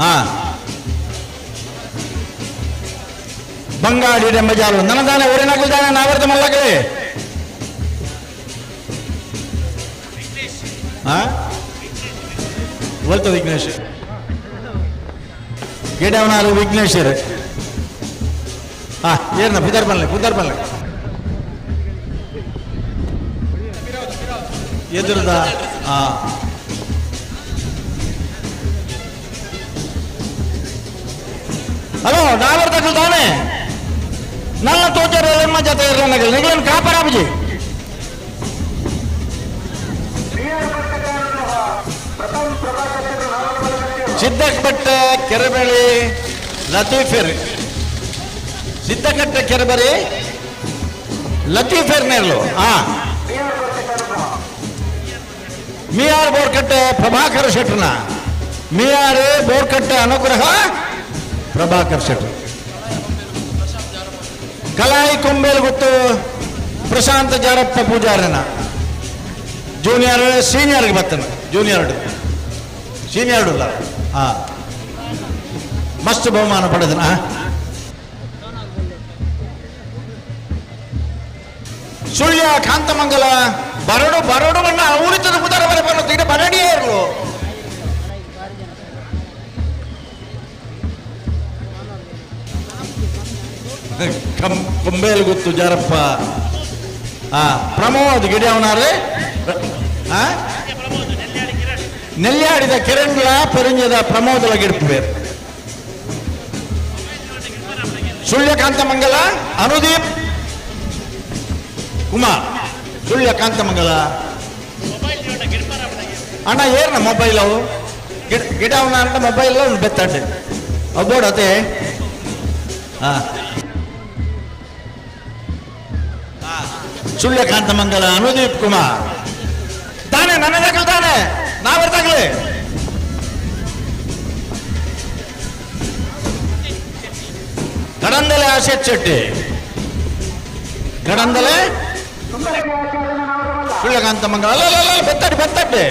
ಹಾ ಬಂಗಾಡಿ ಡೆಂಬಜಾಲು ನನದಾನೆ ಊರಿನಾಗಲ್ದಾನೆ ನಾವರ್ದ ಮಲ್ಲಗಲೇ ಹಾ ಒಲ್ತ ವಿಘ್ನೇಶ್. ಗಿಡವನಾರು ವಿಘ್ನೇಶ್ವರ್. ಹಾ ಏರ್ನ ಪುದರ್ ಬನ್ಲೆ, ಪುದರ್ ಬನ್ಲೆ. ಎದುರುದ ಹಾ ಹಲೋ ಡಾಬರ್ ತಕಲ್ ತಾನೆ ನನ್ನ ತೋಚರ ಎಮ್ಮ ಜೊತೆ ಇರಲ್ಲ ನಿಗ್ಲನ್ ಕಾಪರಾಬುಜಿ. ಸಿದ್ದಕಟ್ಟೆ ಕೆರೆಬೆಳಿ ಲತೀಫೆರ್, ಸಿದ್ದಕಟ್ಟೆ ಕೆರೆಬರಿ ಲತೀಫೆರ್ ನೇರ್ಲು. ಹಾ ಮಿಯಾರ್ ಬೋರ್ಕಟ್ಟೆ ಪ್ರಭಾಕರ್ ಶೆಟ್ಟರ್ನ, ಮಿಯಾರ್ ಬೋರ್ಕಟ್ಟೆ ಅನುಗ್ರಹ ಪ್ರಭಾಕರ್ ಶೆಟ್ಟರ್. ಕಲಾಯಿ ಕೊಂಬೇಲು ಗೊತ್ತು ಪ್ರಶಾಂತ ಜಾರಪ್ಪ ಪೂಜಾರನ. ಜೂನಿಯರ್ ಸೀನಿಯರ್ಗೆ ಬರ್ತಾನೆ, ಜೂನಿಯರ್ ಸೀನಿಯರ್ ಇಲ್ಲ. ಹಾ ಮಸ್ತ್ ಬಹುಮಾನ ಪಡೆದನ. ಸುಳ್ಯ ಕಾಂತಮಂಗಲ ಬರಡು ಬರಡು ಬಣ್ಣ ಉಳಿತದ ಬುಧರ ಬರ ಬರಲು ಬರಡಿಯೇ ಇರಲು. ಕೊಂಬೇಲು ಗೊತ್ತು ಜಾರಪ್ಪ. ಹಾ ಪ್ರಮೋದ್ ಗಿಡಿಯವನಾರೆ. ಹಾ ನೆಲ್ಯಾಡಿದ ಕಿರಣ್ಲ ಪೆರಿಂಜದ ಪ್ರಮೋದಲ ಗಿಡಪು ಬೇರು. ಸುಳ್ಯ ಕಾಂತಮಂಗಲ ಅನುದೀಪ್ ಕುಮಾರ್. ಸುಳ್ಯ ಕಾಂತಮಂಗಲ ಅಣ್ಣ ಏರ್ನ ಮೊಬೈಲ್ ಅವು ಗಿಡ ಗಿಡ ಅವನ ಅಣ್ಣ ಮೊಬೈಲ್ ಒಂದು ಬೆತ್ತಂಡೆ ಅವು ಬೋರ್ಡ್ ಅದೇ. ಹಾ ಸುಳ್ಯ ಕಾಂತಮಂಗಲ ಅನುದೀಪ್ ಕುಮಾರ್ ತಾನೆ ನನ್ನ ತಾನೆ ನಾವ್ ತಾಗಲಿ. ಕಡಂದಲೆ ಆಶೇತ್ ಶೆಟ್ಟಿ, ಕಡಂದಲೆ ಸುಳ್ಯಕಾಂತ ಮಂಗಲ. ಅಲ್ಲ ಅಲ್ಲ ಅಲ್ಲ ಬೆತ್ತಡಿ ಬೆತ್ತಡ್ಡೆ.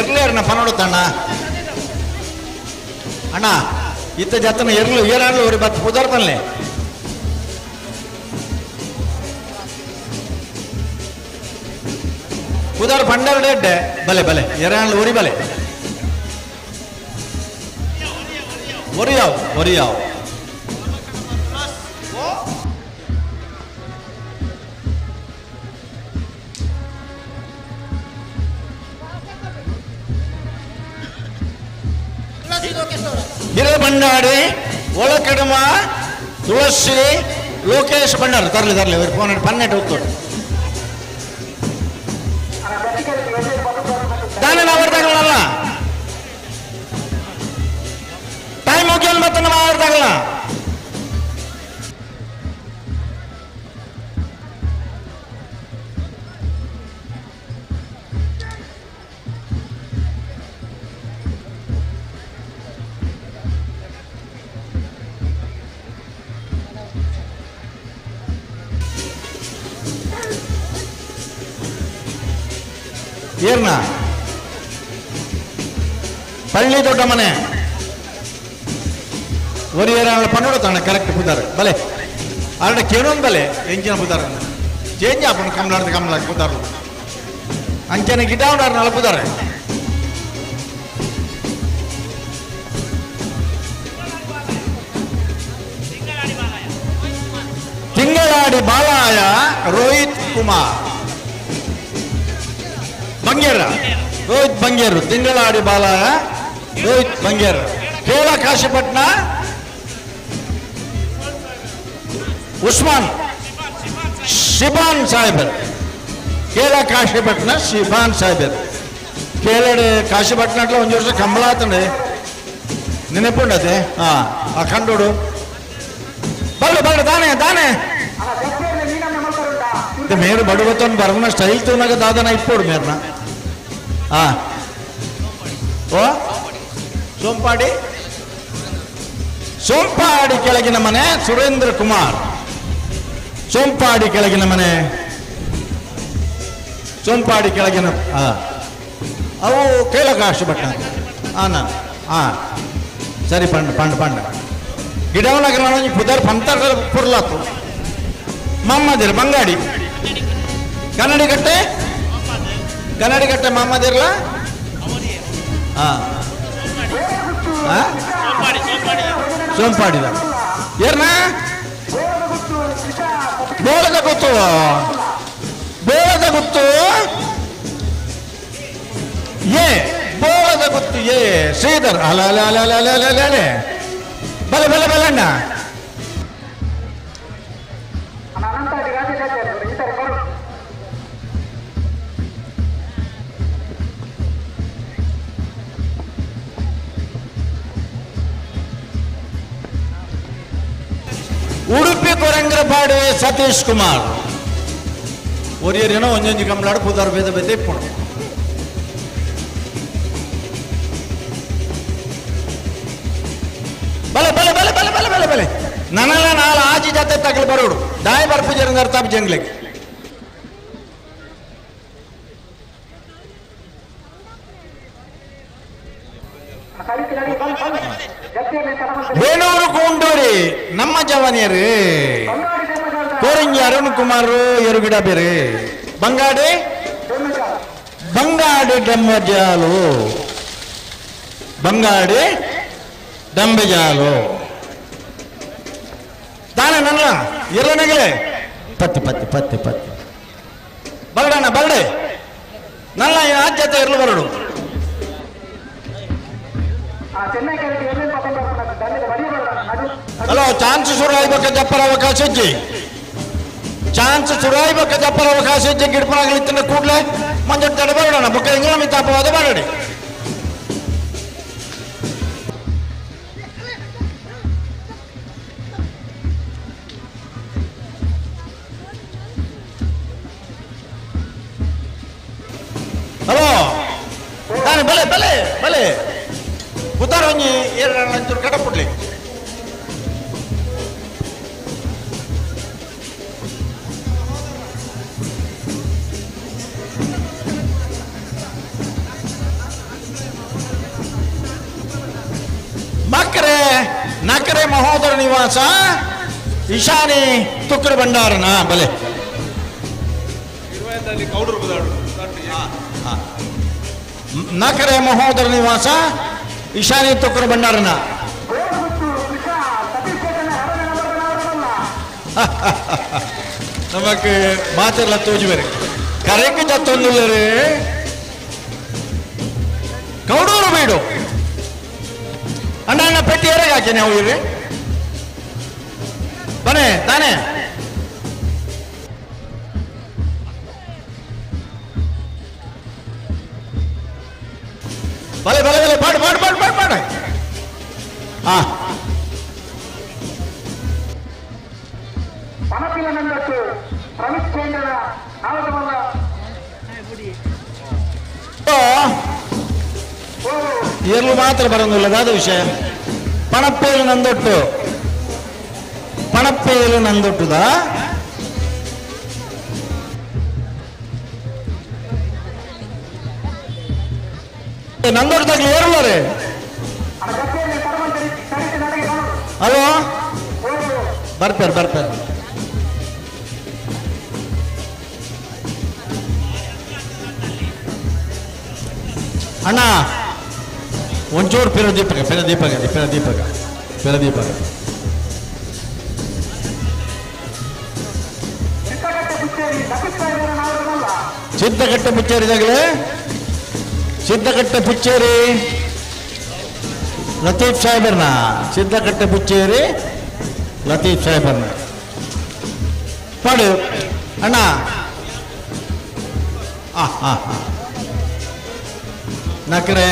ಎರ್ಲೇರ್ನ ಪನೋಡುತ್ತಣ್ಣ ಅಣ್ಣ ಇತ್ತ ಜತನ ಎರ್ಲು ಏರಾಡ್ಲು ஒரு ಬತ್ ಪುದರ್ ಪನ್ಲೆ. ಪುದರ್ ಪಂಡರ್ ಡೆಡ್ಡೆ ಬಲೆ ಬಲೆ ಎರಾಣ್ಲು ಉರಿ ಬಲೆ ಒರಿಯಾವ್ ಒರಿಯಾವ್. ಹಿರೇಬಂಡಾಡಿ ಒಳಕಡಮ ತುಳಸಿ ಲೋಕೇಶ್ ಭಂಡಾರ ತರಲಿ ತರಲಿ ಅವ್ರು ಫೋನ್ ಪನ್ನೆಟ್ ಹೋಗ್ತೋಡು ದಾನೆ ನಾವು ತಗೊಳ್ಳಲ್ಲ ಟೈಮ್ ಹೋಗಿ ಮತ್ತೆ ನಮ್ಮ ತಗೊಳ್ಳ. ಏರ್ನ ಪಳ್ಳಿ ದೊಡ್ಡ ಮನೆ ಒರಿಯರ ಪನ್ನೋಡ ಕರೆಕ್ಟ್ ಪುದಾರ ಬಲೆ ಆರಡ ಕೇಳೊಂದು ಬಲೆ ಎಂಚಿನ ಪುದಾರ ಚೇಂಜ್ ಆಪಣ ಕಮಲಾಡ್ದ ಕಮಲ ಪುದಾರ ಅಂಚನೆ ಗಿಡ ಉಂಡಾರ ಪುದಾರ. ತಿಂಗಳಾಡಿ ಬಾಲಾಯ ರೋಹಿತ್ ಕುಮಾರ್ ಬಂಗೇರ, ರೋಹಿತ್ ಬಂಗೇರು ತಿಂಗಳಾಡಿ ಬಾಲಾಯ ರೋಹಿತ್ ಬಂಗೇರು. ಕೇಳ ಕಾಶಿಪಟ್ನ ಉಸ್ಮಾನ್ ಶಿಬಾನ್ ಸಾಹೇಬರ್, ಕೇಳ ಕಾಶಿಪಟ್ನ ಶಿಬಾನ್ ಸಾಹೇಬರ್. ಕೇಳಡೆ ಕಾಶಿಪಟ್ನ ಅಟ್ಲ ಒಂದು ವರ್ಷ ಕಂಬಳ ಆತಂಡೆ ನೆನಪುಂಡತೆ. ಹಾ ಆ ಕಂಡೋಡು ಬಲ್ಲು ಬಲ್ಲು ದಾನೆ ದಾನೆ ಮೇರು ಬಡುವತ್ತೊಂದು ಬರವನ ಸ್ಟೈಲ್ ತೂನಾಗ ದಾದನ ಇಪ್ಪೋಡು ಮೇರ್ನ. ಹಾ ಓ ಸೋಂಪಾಡಿ, ಸೋಂಪಾಡಿ ಕೆಳಗಿನ ಮನೆ ಸುರೇಂದ್ರ ಕುಮಾರ್. ಸೋಂಪಾಡಿ ಕೆಳಗಿನ ಮನೆ, ಸೋಂಪಾಡಿ ಕೆಳಗಿನ ಅವು ಕೇಳಕಾಶು ಭಟ್ಟ. ಹಾಂ ನಾನು ಹಾಂ ಸರಿ ಪಂಡ ಪಂಡ ಪಂಡ ಗಿಡವನಗರ ಪುದರ್ ಪಂತರ ಪುರ್ಲಾತು ಮಮ್ಮದಿರ್ ಬಂಗಾಡಿ ಕನ್ನಡಿಗಟ್ಟೆ ಕನ್ನಡಿಗಟ್ಟೆ ಮಾಮದಿರ್ಲ ಹಾಂ ಸೋಂಪಾಡಿದ ಏರ್ನ ಬೋಳದ ಗೊತ್ತು, ಬೋಳದ ಗೊತ್ತು ಏ, ಬೋಳದ ಗೊತ್ತು ಏ ಶ್ರೀಧರ್. ಅಲ್ಲ ಅಲ್ಲ ಅಲ್ಲ ಅಲ್ಲ ಅಲ್ಲ ಅಲ್ಲ ಅಲ್ಲ ಬಲೆ ಬಲೆ ಬಲಣ್ಣ. ಉಡುಪಿ ಕೊರಂಗ್ರಪಾಡಿ ಸತೀಶ್ ಕುಮಾರ್ ಒರಿಯರೇನೋ ಒಂಜೊಂಜಿ ಕಂಬಳಾಡು ಪುದಾರ್ ಬೇದ ಬೇತೆ ಇಪ್ಪುಂಡು. ಬಲೆ ಬಲೆ ಬಲೆ ಬಲೆ ಬಲೆ ಬಲೆ ಬಲೆ ನನಲ ನಾಲ್ ಆಜಿ ಜಾತೆ ತಗಲು ಬರೋಡು ದಾಯ ಬರ್ಪು ಜರಂದರ್ ತಾಪ್ ಜಂಗ್ಲಿಗೆ. ವೇಣೂರು ಕೂಂಡೂರಿ ನಮ್ಮ ಜವಾನಿಯರು ಕೋರಂಗಿ ಅರುಣ್ ಕುಮಾರ್ ಎರುಗಿಡ ಬೇರೆ ಬಂಗಾಡಿ ಬಂಗಾಡಿ ಡಂಬಜಾಲು ಬಂಗಾಡಿ ಡಂಬೆಜಾಲು ದಾನ ನನ್ನ ಎರನಗಲೆ ಪತ್ತಿ ಪತ್ತಿ ಪತ್ತಿ ಪತ್ತಿ ಬರಡಣ್ಣ ಬರಡೆ ನನ್ನ ಆದ್ಯತೆ ಇರಲು ಬರಡು. ಹಲೋ ಚಾನ್ಸ್ ಶುರು ಜಪ್ಪರ ಅವಕಾಶ ಇಜ್ಜಿ, ಚಾನ್ಸ್ ಶುರು ಜಪ್ಪರ ಅವಕಾಶ ಇಜ್ಜಿ. ಗಿಡಪನಾಗಲಿತ್ತಿನ ಕೂಡಲೇ ಮಂಜು ತಡೆ ಬರೋಣ ಬೊಕ್ಕ ಇಂಗ್ಲ ಮಿತಾಪವಾದ ಬರಡಿ. ಹಲೋ ನಾನು ಬಲೆ ಬಲೆ ಬಲೆ ಪುತ್ತಾರ ಒಂಜಿ ಏಳು ಒಂಚೂರು ಕಡಪುಡ್ಲಿ. ಮಕ್ಕರೆ ನಕರೆ ಮಹೋದರ ನಿವಾಸ ಈಶಾನಿ ತುಕ್ಕರ ಭಂಡಾರನ ಬಲೆ. ನಕರೆ ಮಹೋದರ ನಿವಾಸ ಈಶಾನಿ ತುಕ್ಕರ ಭಂಡಾರನ. ನಮಕ್ ಮಾತೆಲ್ಲ ತೋಜಿ ಬೇರೆ ಕರೆಕ್ ಜತ್ತೊಂದುಲ್ಲರೇ ಕೌಡೂರು ಬೀಡು ಅಣ್ಣ ಅಣ್ಣ ಪೆಟ್ಟಿ ಏರಾಗ ಹಾಕೇನೆ ಹೋಗಿರಿ ಬನ್ನಿ ತಾನೇ. ಬಲೆ ಬಲೆ ಬಲೆ ಪಾಡು ಪಾಡು ಪಾಡು ಪಾಡು ಪಾಡು. ಹಾ ಏರ್ಲು ಮಾತ್ರ ಬರಂಗಿಲ್ಲ ದಾದ ವಿಷಯ. ಪಣಪ್ಪೇಲು ನಂದೊಟ್ಟು, ಪಣಪ್ಪೇಲು ನಂದೊಟ್ಟುದ ನಂದೊಟ್ಟದಾಗ್ಲಿ ಏರ್ಲಾರೆ. ಹಲೋ ಬರ್ತಾರೆ ಬರ್ತಾರೆ. ಅಣ್ಣ ಒಂಚೂರು ಪಿರ ದೀಪಕ ಪಿರ ದೀಪಕ ಪಿರ ದೀಪಕ ಪಿರ ದೀಪಕ. ಸಿದ್ಧಕಟ್ಟೆ ಪುಚ್ಚೇರಿದಾಗಲೇ ಸಿದ್ಧಕಟ್ಟೆ ಪುಚ್ಚೇರಿ ಲತೀಫ್ ಸಾಹೇಬರ್ನ, ಸಿದ್ಧಕಟ್ಟೆ ಪುಚ್ಚೇರಿ ಲತೀಫ್ ಸಾಹೇಬರ್ನ ಪಾಡು ಅಣ್ಣ. ಹಾಂ ಹಾಂ ನಕರೆ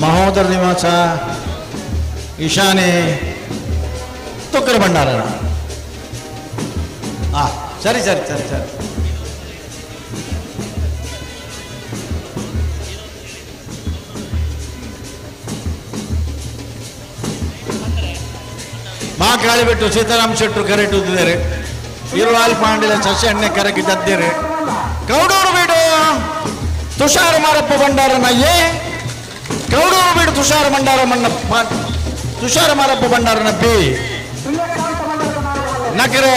ಮಹೋದರ ನಿವಾಸ ಈಶಾನಿ ತುಕ್ಕರ ಭಂಡಾರ. ಹಾಂ ಸರಿ ಸರಿ ಸರಿ ಸರಿ. ಮಹಾಕಾಳಿ ಬಿಟ್ಟು ಸೀತಾರಾಮ್ ಶೆಟ್ಟರು ಕರೆ ಇಟ್ಟಿದ್ದಾರೆ. ಇರುವಾಲ್ ಪಾಂಡಿಲ ಸಸ್ಯ ಎಣ್ಣೆ ಕರಗಿ ತದ್ದಿರಿ. ಕೌಡೂರು ಬೀಡು ತುಷಾರ ಮಾರಪ್ಪ ಭಂಡಾರನ ಎ, ಕೌಡೂರು ಬೀಡು ತುಷಾರ ಭಂಡಾರ ಮಣ್ಣ ತುಷಾರ ಮಾರಪ್ಪ ಭಂಡಾರನ ಬಿ, ನಕರೆ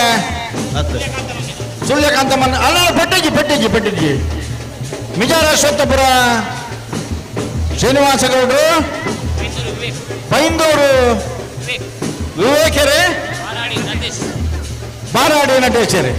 ಸೂರ್ಯಕಾಂತ ಮನ್ನ ಅಲ್ಲ ಪೆಟ್ಟಿಜಿ ಪೆಟ್ಟಿಜಿ ಪೆಟ್ಟಿಜಿ ಮಿಜಾರ ಅಶ್ವತ್ಥಪುರ ಶ್ರೀನಿವಾಸ ಗೌಡ್ರು, ಬೈಂದೂರು ವಿವೇಕರೇ, ಬಾರಾಡಿ ನಟೇಶರೇ.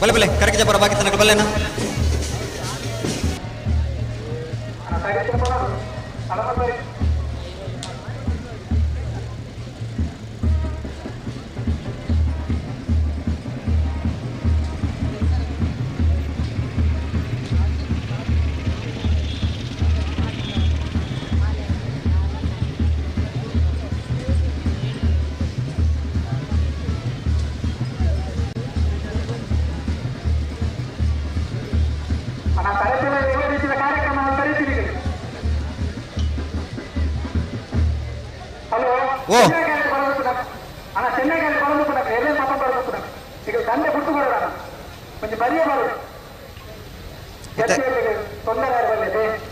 ಬಲೆ ಬಲೆ ಕರೆಕ್ಟ್ ಜಪರ ಬಾಕಿ ತನಕ ಬಲ್ಲೆನಾ. ಓ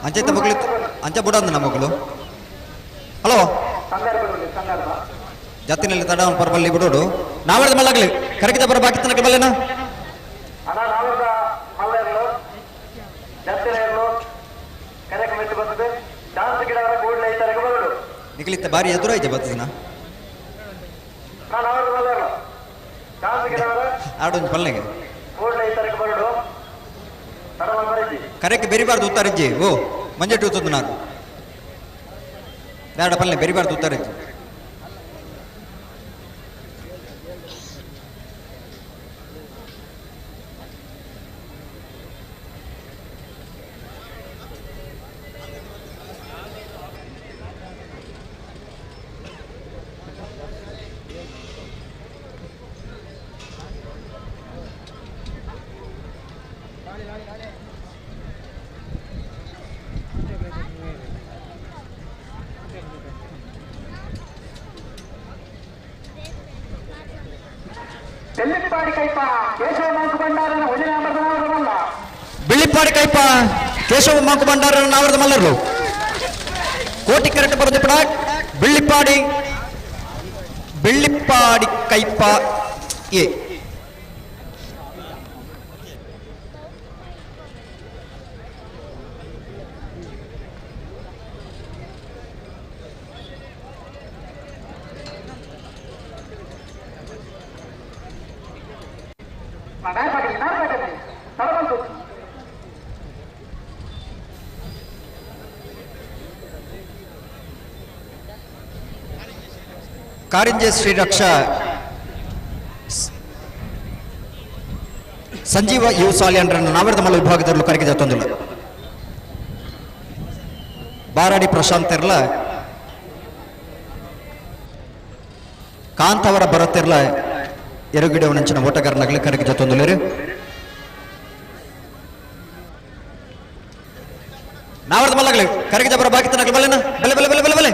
ಅಂಚೆ ಮಗಳು ಅಂಚೆ ಬುಡಂದ ನಮ್ಮ ಮಗಳು. ಹಲೋ ಜತ್ತಿನಲ್ಲಿ ತಡ ಪರಬಲ್ಲಿ ಬಿಡೋಡು ನಾವರ್ದ ಮಲ್ಲಾಗ್ಲಿ ಕರೆಕ್ಟ್ ಬರ ಬಾಕಿ ತನಕ ಬಲ್ಲೆನಾ. ನಿಖಲಿತ್ತ ಬಾರಿ ಎದುರಾಯ್ತು ಬರ್ತದನ ಆಡೊಂದು ಪಲ್ಲೆಗೆ ಕರೆಕ್ಟ್ ಬೆರಿಬಾರ್ದು ಉತ್ತರಜ್ಜಿ. ಓ ಮಂಜೆಟ್ಟು ಉತ್ತದ್ದು ನಾನು ಬೇಡ ಪಲ್ಲೆ ಬೆರಿಬಾರ್ದು ಉತ್ತರಜ್ಜಿ. ಬಿಳಿಪ್ಪಾಡಿ ಕೈಪ ಕೇಶವ ಮಾಂಕು ಭಂಡಾರ ನಾವರದ ಮಲ್ಲರು. ಕೋಟಿ ಕರೆಕ್ಟ್ ಬರೋದು ಪಡ ಬಿಳ್ಳಿಪ್ಪಾಡಿ ಬಿಳ್ಳಿಪ್ಪಾಡಿ ಕೈಪ ಎ. ಕಾರಿಂಜೆ ಶ್ರೀರಕ್ಷಾ ಸಂಜೀವ you ಸಾಲಿಯನ್ರನ್ನು ನಾವರ್ದಮಲ್ಲ ವಿಭಾಗದಲ್ಲಿ ಕರೆಗೆ ಜೊತ್ತೊಂದಿಲ್ಲ. ಬಾರಾಡಿ ಪ್ರಶಾಂತ್ ಇರ್ಲ ಕಾಂತವರ ಭರತ್ ಇರ್ಲ ಎರುಗಿಡವನಂಚಿನ ಓಟಗಾರನಾಗಲಿ ಕರೆಗೆ ಜೊತ್ತೊಂದಿಲ್ಲ. ನಾವರ್ದಮಲ್ಲಾಗಲಿ ಕರೆಗೆ ಜಬರ ಬಾಕಿ ತನಕ ಬಲ್ಲೆನಾ ಬಲೆ ಬಲೆ ಬಲೆ ಬಲೆ ಬಲೆ.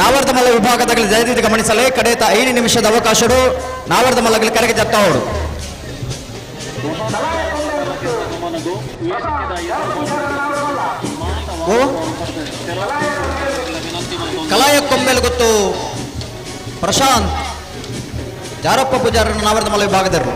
ನಾವರ್ದಮಲ್ಲ ವಿಭಾಗದಲ್ಲಿ ಜಯದೀತ್ ಗಮನಿಸಲೇ ಕಡೆತ 5 ನಿಮಿಷದ ಅವಕಾಶರು ನಾವರ್ದಮಲ್ಲಗಲಿ ಕರೆಗೆ ಜತ್ತಾವರು. ಕಲಾಯ ಕೊಂಬೆಲ್ ಗೊತ್ತು ಪ್ರಶಾಂತ್ ಜಾರಪ್ಪ ಪೂಜಾರನ್ನು ನಾವರ್ದಮಲ್ಲ ವಿಭಾಗದರು.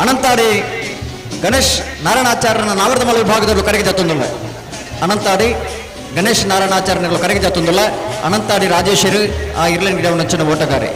ಅನಂತಾಡಿ ಗಣೇಶ್ ನಾರಾಯಣಾಚಾರ್ಯನ ನಾವರ್ದಮಲ ವಿಭಾಗದಲ್ಲಿ ಕರೆಗೆ ಜತ್ತೊಂದುಲ್ಲ. ಅನಂತಾಡಿ ಗಣೇಶ್ ನಾರಾಯಣಾಚಾರ್ಯನ ಕರೆಗೆ ಜತ್ತೊಂದುಲ್ಲ. ಅನಂತಾಡಿ ರಾಜೇಶ್ವರಿ ಆ ಇರ್ಲೆನ್ ಗಿಡವನಂಚಿನ ಓಟಗಾರೆ.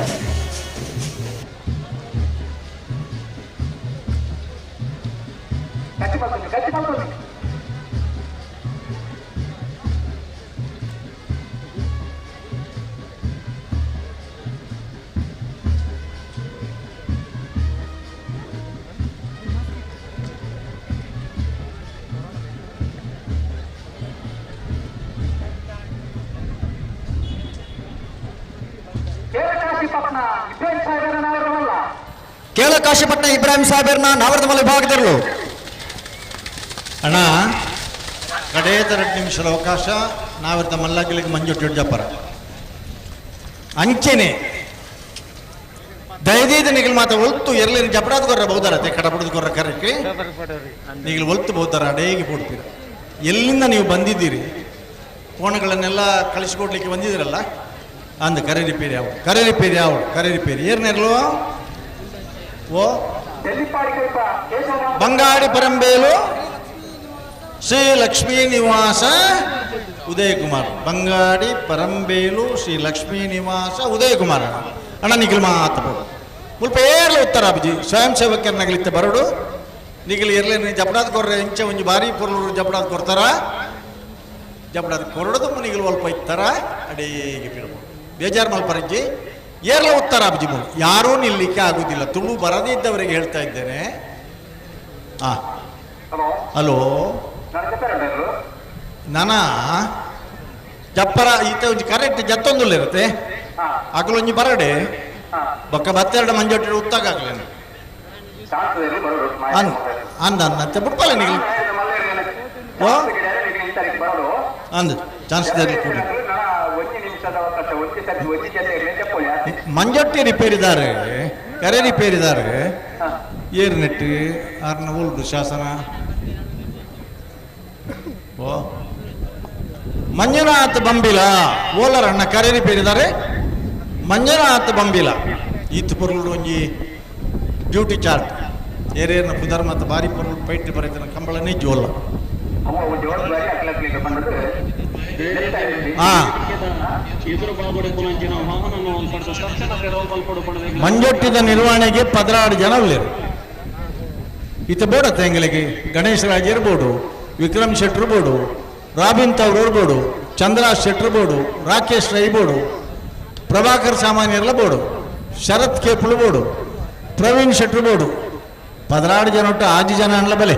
ಕೇಳಕಾಶಿಪಟ್ಟಣ ಇಬ್ರಾಹಿಂ ಸಾಹೇಬರ್ನ ನಾವರ್ದಮಲ ವಿಭಾಗದಲ್ಲೂ. ಅಣ್ಣ, ಕಡೇದ 2 ನಿಮಿಷದ ಅವಕಾಶ ನಾವಿರ್ತ ಮಲ್ಲಾಗಿಲಿಗೆ ಮಂಜು ಜಪ್ಪರ ಅಂಚೆನೆ ದಯದೀದ ನಿಗಲ್ ಮಾತ ಒಲ್ತು ಎರಲಿನ ಜಪಡಾದ ಕೊರ್ರ ಬಹುದಾರತೆ ಕಡಪಡದ ಕೊರ್ರ ಕರಕ್ಕೆ ನಿಗಲ್ ಒಲ್ತು ಬಹುದಾರ ಅಡೇಗೆ ಕೊಡ್ತೀರ. ಎಲ್ಲಿಂದ ನೀವು ಬಂದಿದ್ದೀರಿ? ಫೋನ್ಗಳನ್ನೆಲ್ಲ ಕಳಿಸಿಕೊಡ್ಲಿಕ್ಕೆ ಬಂದಿದ್ದೀರಲ್ಲ ಅಂದ ಕರೆ ರಿಪೇರಿ ಯಾವ ಕರೆ ರಿಪೇರಿ ಯಾವ ಕರೆ ರಿಪೇರಿ ಏರ್ನೇರ್ಲು ಓ ಬಂಗಾಡಿ ಪರಂಬೇಲು ಶ್ರೀ ಲಕ್ಷ್ಮೀ ನಿವಾಸ ಉದಯ ಕುಮಾರ್. ಬಂಗಾಡಿ ಪರಂಬೇಲು ಶ್ರೀ ಲಕ್ಷ್ಮೀ ನಿವಾಸ ಉದಯ ಕುಮಾರ್ ಅಣ್ಣ ನಿಖಿಲ್ ಮಾತು ಮುಲ್ಪ ಏರ್ಲ ಉತ್ತರ ಅಬ್ಜಿ ಸ್ವಯಂ ಸೇವಕರ ನಗಲಿತ್ತ ಬರಡು ನಿಖಿಲ್ ಇರ್ಲಿ ಜಪಡಾದ ಕೊರ್ರೆ ಇಂಚೆ ಒಂಜಿ ಬಾರಿ ಪೊರ್ಲೂರು ಜಪಡಾದ ಕೊಡ್ತಾರ ಜಪಡಾದ ಕೊರಡದು ನಿಗಿಲ್ ಒಲ್ಪ ಇತ್ತಾರ ಅಡೇಗೆ ಪಿರಬೋದು ಬೇಜಾರು ಮಲ್ಪರಜ್ಜಿ ಏರ್ಲ ಉತ್ತರ ಅಬ್ಜಿ ಮೂಲ ಯಾರೂ ನಿಲ್ಲಿಕ್ಕೆ ಆಗುದಿಲ್ಲ. ತುಳು ಬರದೇ ಇದ್ದವರಿಗೆ ಹೇಳ್ತಾ ಇದ್ದೇನೆ. ಹಲೋ, ನಾನ ಜಪ್ಪರ ಈತ ಒಂಜಿ ಕರೆಕ್ಟ್ ಜತ್ತೊಂದುಲ್ಲ ಇರುತ್ತೆ ಅಗಲೊಂಜಿ ಬರಡೆ ಬೊಕ್ಕ ಬತ್ತೆರಡು ಮಂಜೊಟ್ಟಿ ಉತ್ತಾಗಲೇನು ಅಂದ ಅಂದ ಅಂದ ಬುಡ್ಪಲ್ಲ ನಿಗಲ್ ಓ ಅಂದ ಚಾನ್ಸ್ ಕೂಡಲೇ ಮಂಜೊಟ್ಟಿ ರಿಪೇರಿದ್ದಾರೆ ಕರೆ ರಿಪೇರಿದ್ದಾರೆ ಏರ್ ನೆಟ್ಟು ಆರ್ನ ಉಲ್ಡು ಶಾಸನ ಓ ಮಂಜುನಾಥ್ ಬಂಬಿಲ ಓಲರ್ ಅಣ್ಣ ಕರೆ ರಿಪೇರಿದ್ದಾರೆ ಮಂಜುನಾಥ್ ಬಂಬಿಲ ಈತ್ ಪೊರುಳು ಒಂಜಿ ಡ್ಯೂಟಿ ಚಾರ್ಟ್ ಏರೇರ್ನ ಪುದರ್ ಮತ್ತು ಬಾರಿ ಪೊರುಳು ಪೈಟ್ ಬರೀತನ ಕಂಬಳನೇ ಜೋಲ. ಮಂಜೊಟ್ಟಿದ ನಿರ್ವಹಣೆಗೆ 16 ಜನ ಉಳ್ಳೇರು. ಈತ ಬೋಡತ್ತೆ ಎಂಗಳಿಗೆ ಗಣೇಶ್ ರಾಜ್ ಇರ್ಬೋದು, ವಿಕ್ರಮ್ ಶೆಟ್ರು ಬೋಡು, ರಾಬಿನ್ ತವ್ರು ಇರ್ಬೋದು, ಚಂದ್ರಾಜ್ ಶೆಟ್ರು ಬೋಡು, ರಾಕೇಶ್ ರೈ ಬೋಡು, ಪ್ರಭಾಕರ್ ಸಾಮಾನ್ಯರ್ಲ ಬೋಡು, ಶರತ್ ಕೇಪುಳು ಬೋಡು, ಪ್ರವೀಣ್ ಶೆಟ್ರು ಬೋಡು. 16 ಜನ ಒಟ್ಟು 6 ಜನ ಅನ್ಲ ಬಲೆ.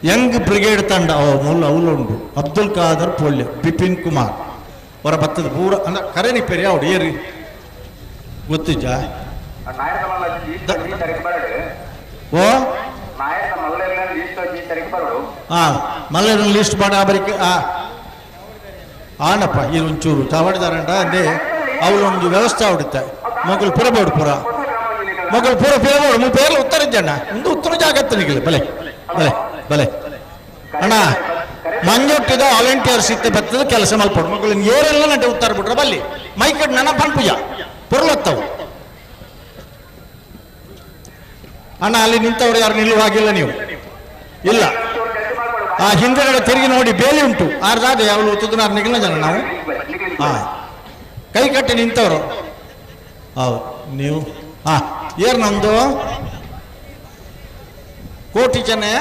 ಯಂಗ್ ಬ್ರಿಗೇಡ್ ತಂಡ ಓ ಮೂಲ ಅವಲು ಉಂಟು. ಅಬ್ದುಲ್ ಖಾದರ್ ಪೋಲ್ಯ, ಬಿಪಿನ್ ಕುಮಾರ್ ಅವರ ಬತ್ತದ ಪೂರ ಅಂದ್ರೆ ಕರೆ ನಿಪ್ಪೇರಿ ಅವಡು ಏರಿ ಗೊತ್ತಿಜ್ಜ ಓ ಹಾಂ ಮಲ್ಲರ ಲಿಸ್ಟ್ ಮಾಡ ಬರಿಕೆ ಆನಪ್ಪ ಇದು ಒಂಚೂರು ಚಾವಡಿದಾರಂಡ ಅಂದೆ ಅವಳು ಒಂದು ವ್ಯವಸ್ಥೆ ಆವಡುತ್ತೆ. ಮಗಳು ಪುರಬೋಡು ಪುರ ಮಗಳು ಪೂರ ಪಿರಬೋಡು ಮು ಪೇರ್ಲ ಉತ್ತರ ಜನ ಒಂದು ಉತ್ತರ ಜಾಗತ್ತೆ ನಿಗಲಿ ಬಲೆ ಬಲೆ ಬಲೆ ಅಣ್ಣ ಮಂಜೊಟ್ಟಿದ ವಾಲಂಟಿಯರ್ಸ್ ಇತ್ತ ಬತ್ತದ ಕೆಲಸ ಮಲ್ಪಡು ಮಗಳು ಏರೆಲ್ಲ ನಟೆ ಉತ್ತರ ಬಿಟ್ರೆ ಬಲ್ಲಿ ಮೈಕಡ್ ನನ್ನ ಪನ್ಪುಜ ಪೊರ್ಲತ್ತವು ಅಣ್ಣ. ಅಲ್ಲಿ ನಿಂತವ್ರು ಯಾರು ನಿಲ್ಲುವಾಗಿಲ್ಲ ನೀವು ಇಲ್ಲ. ಆ ಹಿಂದೆಗಡೆ ತಿರುಗಿ ನೋಡಿ ಬೇಲಿ ಉಂಟು ಆರ್ದಾದೆ ಅವಳು ಒತ್ತುದನಾರು ನಿಗಲ ಜನ ನಾವು ಹಾ ಕೈ ಕಟ್ಟಿ ನಿಂತವರು ಹೌದು ನೀವು. ಹಾ ಏರ್ ನಮ್ದು ಕೋಟಿ ಚೆನ್ನಯ್ಯ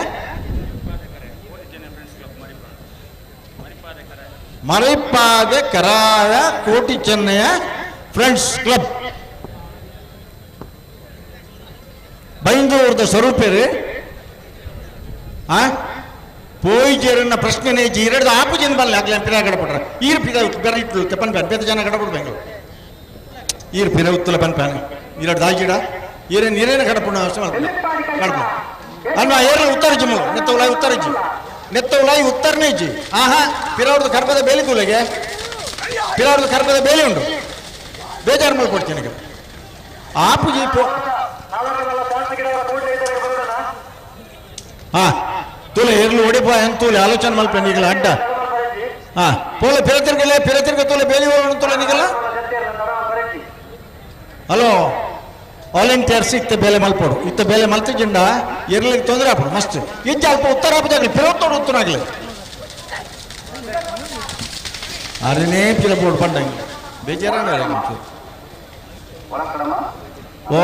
ಮರಿಪಾದೆ ಕರಾಯ ಕೋಟಿ ಚೆನ್ನಯ್ಯ ಫ್ರೆಂಡ್ಸ್ ಕ್ಲಬ್ ಬೈಂದೂರ್ದ ಸ್ವರೂಪೇರಿ ಆ ಪೋಯ್ಜೇರನ್ನ ಪ್ರಶ್ನೆನೇ ಎರಡು ಆಪು ಜನ ಬರಲಿ ಆಗ್ಲಿ ಪಿರ ಗಡಪಡ್ರ ಈರ್ ಪಿದ ಬೆರ ಇಟ್ಟು ತೆಪ್ಪನ್ ಪ್ಯಾನ್ ಬೇತ ಜನ ಗಡಪಡ್ಬೇಕು ಈರ್ ಪಿರ ಉತ್ತಲ ಪನ್ ಪ್ಯಾನ್ ಎರಡು ದಾಜಿಡ ಈರೇನು ನೀರೇನು ಗಡಪಡ ಗಡಪ ಅಲ್ವಾ ಏರ ಉತ್ತರ ಜಿಮ್ಮು ನೆತ್ತವಲಾಯಿ ಉತ್ತರ ಜಿ ನೆತ್ತವಲಾಯಿ ಉತ್ತರನೇ ಜಿ ಆಹಾ ಪಿರವ್ರದ್ದು ಕರ್ಪದ ಬೇಲಿ ತೂಲೆಗೆ ಪಿರವ್ರದ್ದು ಕರ್ಪದ ಬೇಲಿ ಉಂಟು ಬೇಜಾರು ಮಾಡ್ಕೊಡ್ತೀನಿ ಆಪು ಜಿ ಪೋ ಹಾ ತೂಲೆ ಎರ್ಲು ಒಡಿಪ ಎಂತ ತೂಲೆ ಆಲೋಚನೆ ಮಲ್ಪ ನಿಗಲ ಅಡ್ಡ ಹಾ ಪೋಲೆ ಪಿರತಿರ್ಗಲೆ ಪಿರತಿರ್ಗ ತೂಲೆ ಬೇಲಿ ಹೋಗೋಣ ತೂಲೆ ನಿಗಲ. ಹಲೋ ವಾಲಂಟಿಯರ್ಸ್ ಇತ್ತ ಬೇಲೆ ಮಲ್ಪೋಡು ಇತ್ತ ಬೇಲೆ ಮಲ್ತಿಜಿಂಡ ಎರ್ಲಿಗೆ ತೊಂದರೆ ಆಪಡು ಮಸ್ತ್ ಇಜ್ಜ ಅಲ್ಪ ಉತ್ತರ ಆಪದಾಗಲಿ ಪಿರೋತ್ತೋಡು ಉತ್ತರಾಗಲಿ ಅರನೇ ಪಿರ ಬೋರ್ಡ್ ಪಂಡಂಗೆ ಬೇಜಾರಾನ ಓ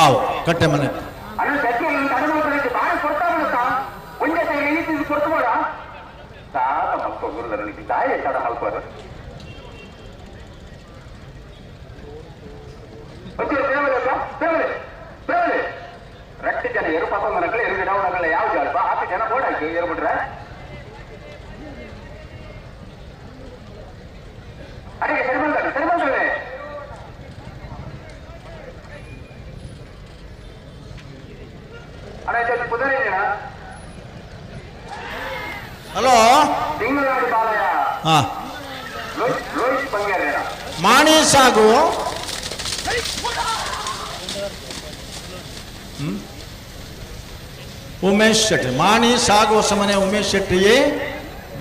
ಆವು ಕಟ್ಟೆ ಮನೆ ರಟ್ಟು ಜನ ಎರು ಪಸಂದನಗಳು ಎರು ಗಿಡವನಗಳ ಯಾವ ಜಾಲ್ಪ ಆತ ಜನ ಬೋರ್ಡ್ ಹಾಕಿ ಏರು ಬಿಟ್ರೆ ಅಡಿಗೆ ಸರಿ ಬಂದ್ರೆ ಸರಿ ಬಂದ್ರೆ ಅಣ್ಣ ಇದು ಕುದುರೆ ಹಲೋ ತಿಂಗಳಾಡಿ ಬಾಲಯ್ಯ ಹಾ ಲೋಹಿತ್ ಬಂಗಾರ ಮಾಣಿ ಸಾಗು ಉಮೇಶ್ ಶೆಟ್ಟಿ ಮಾಣಿ ಸಾಗುವ ಸಮನೆ ಉಮೇಶ್ ಶೆಟ್ಟಿ ಎ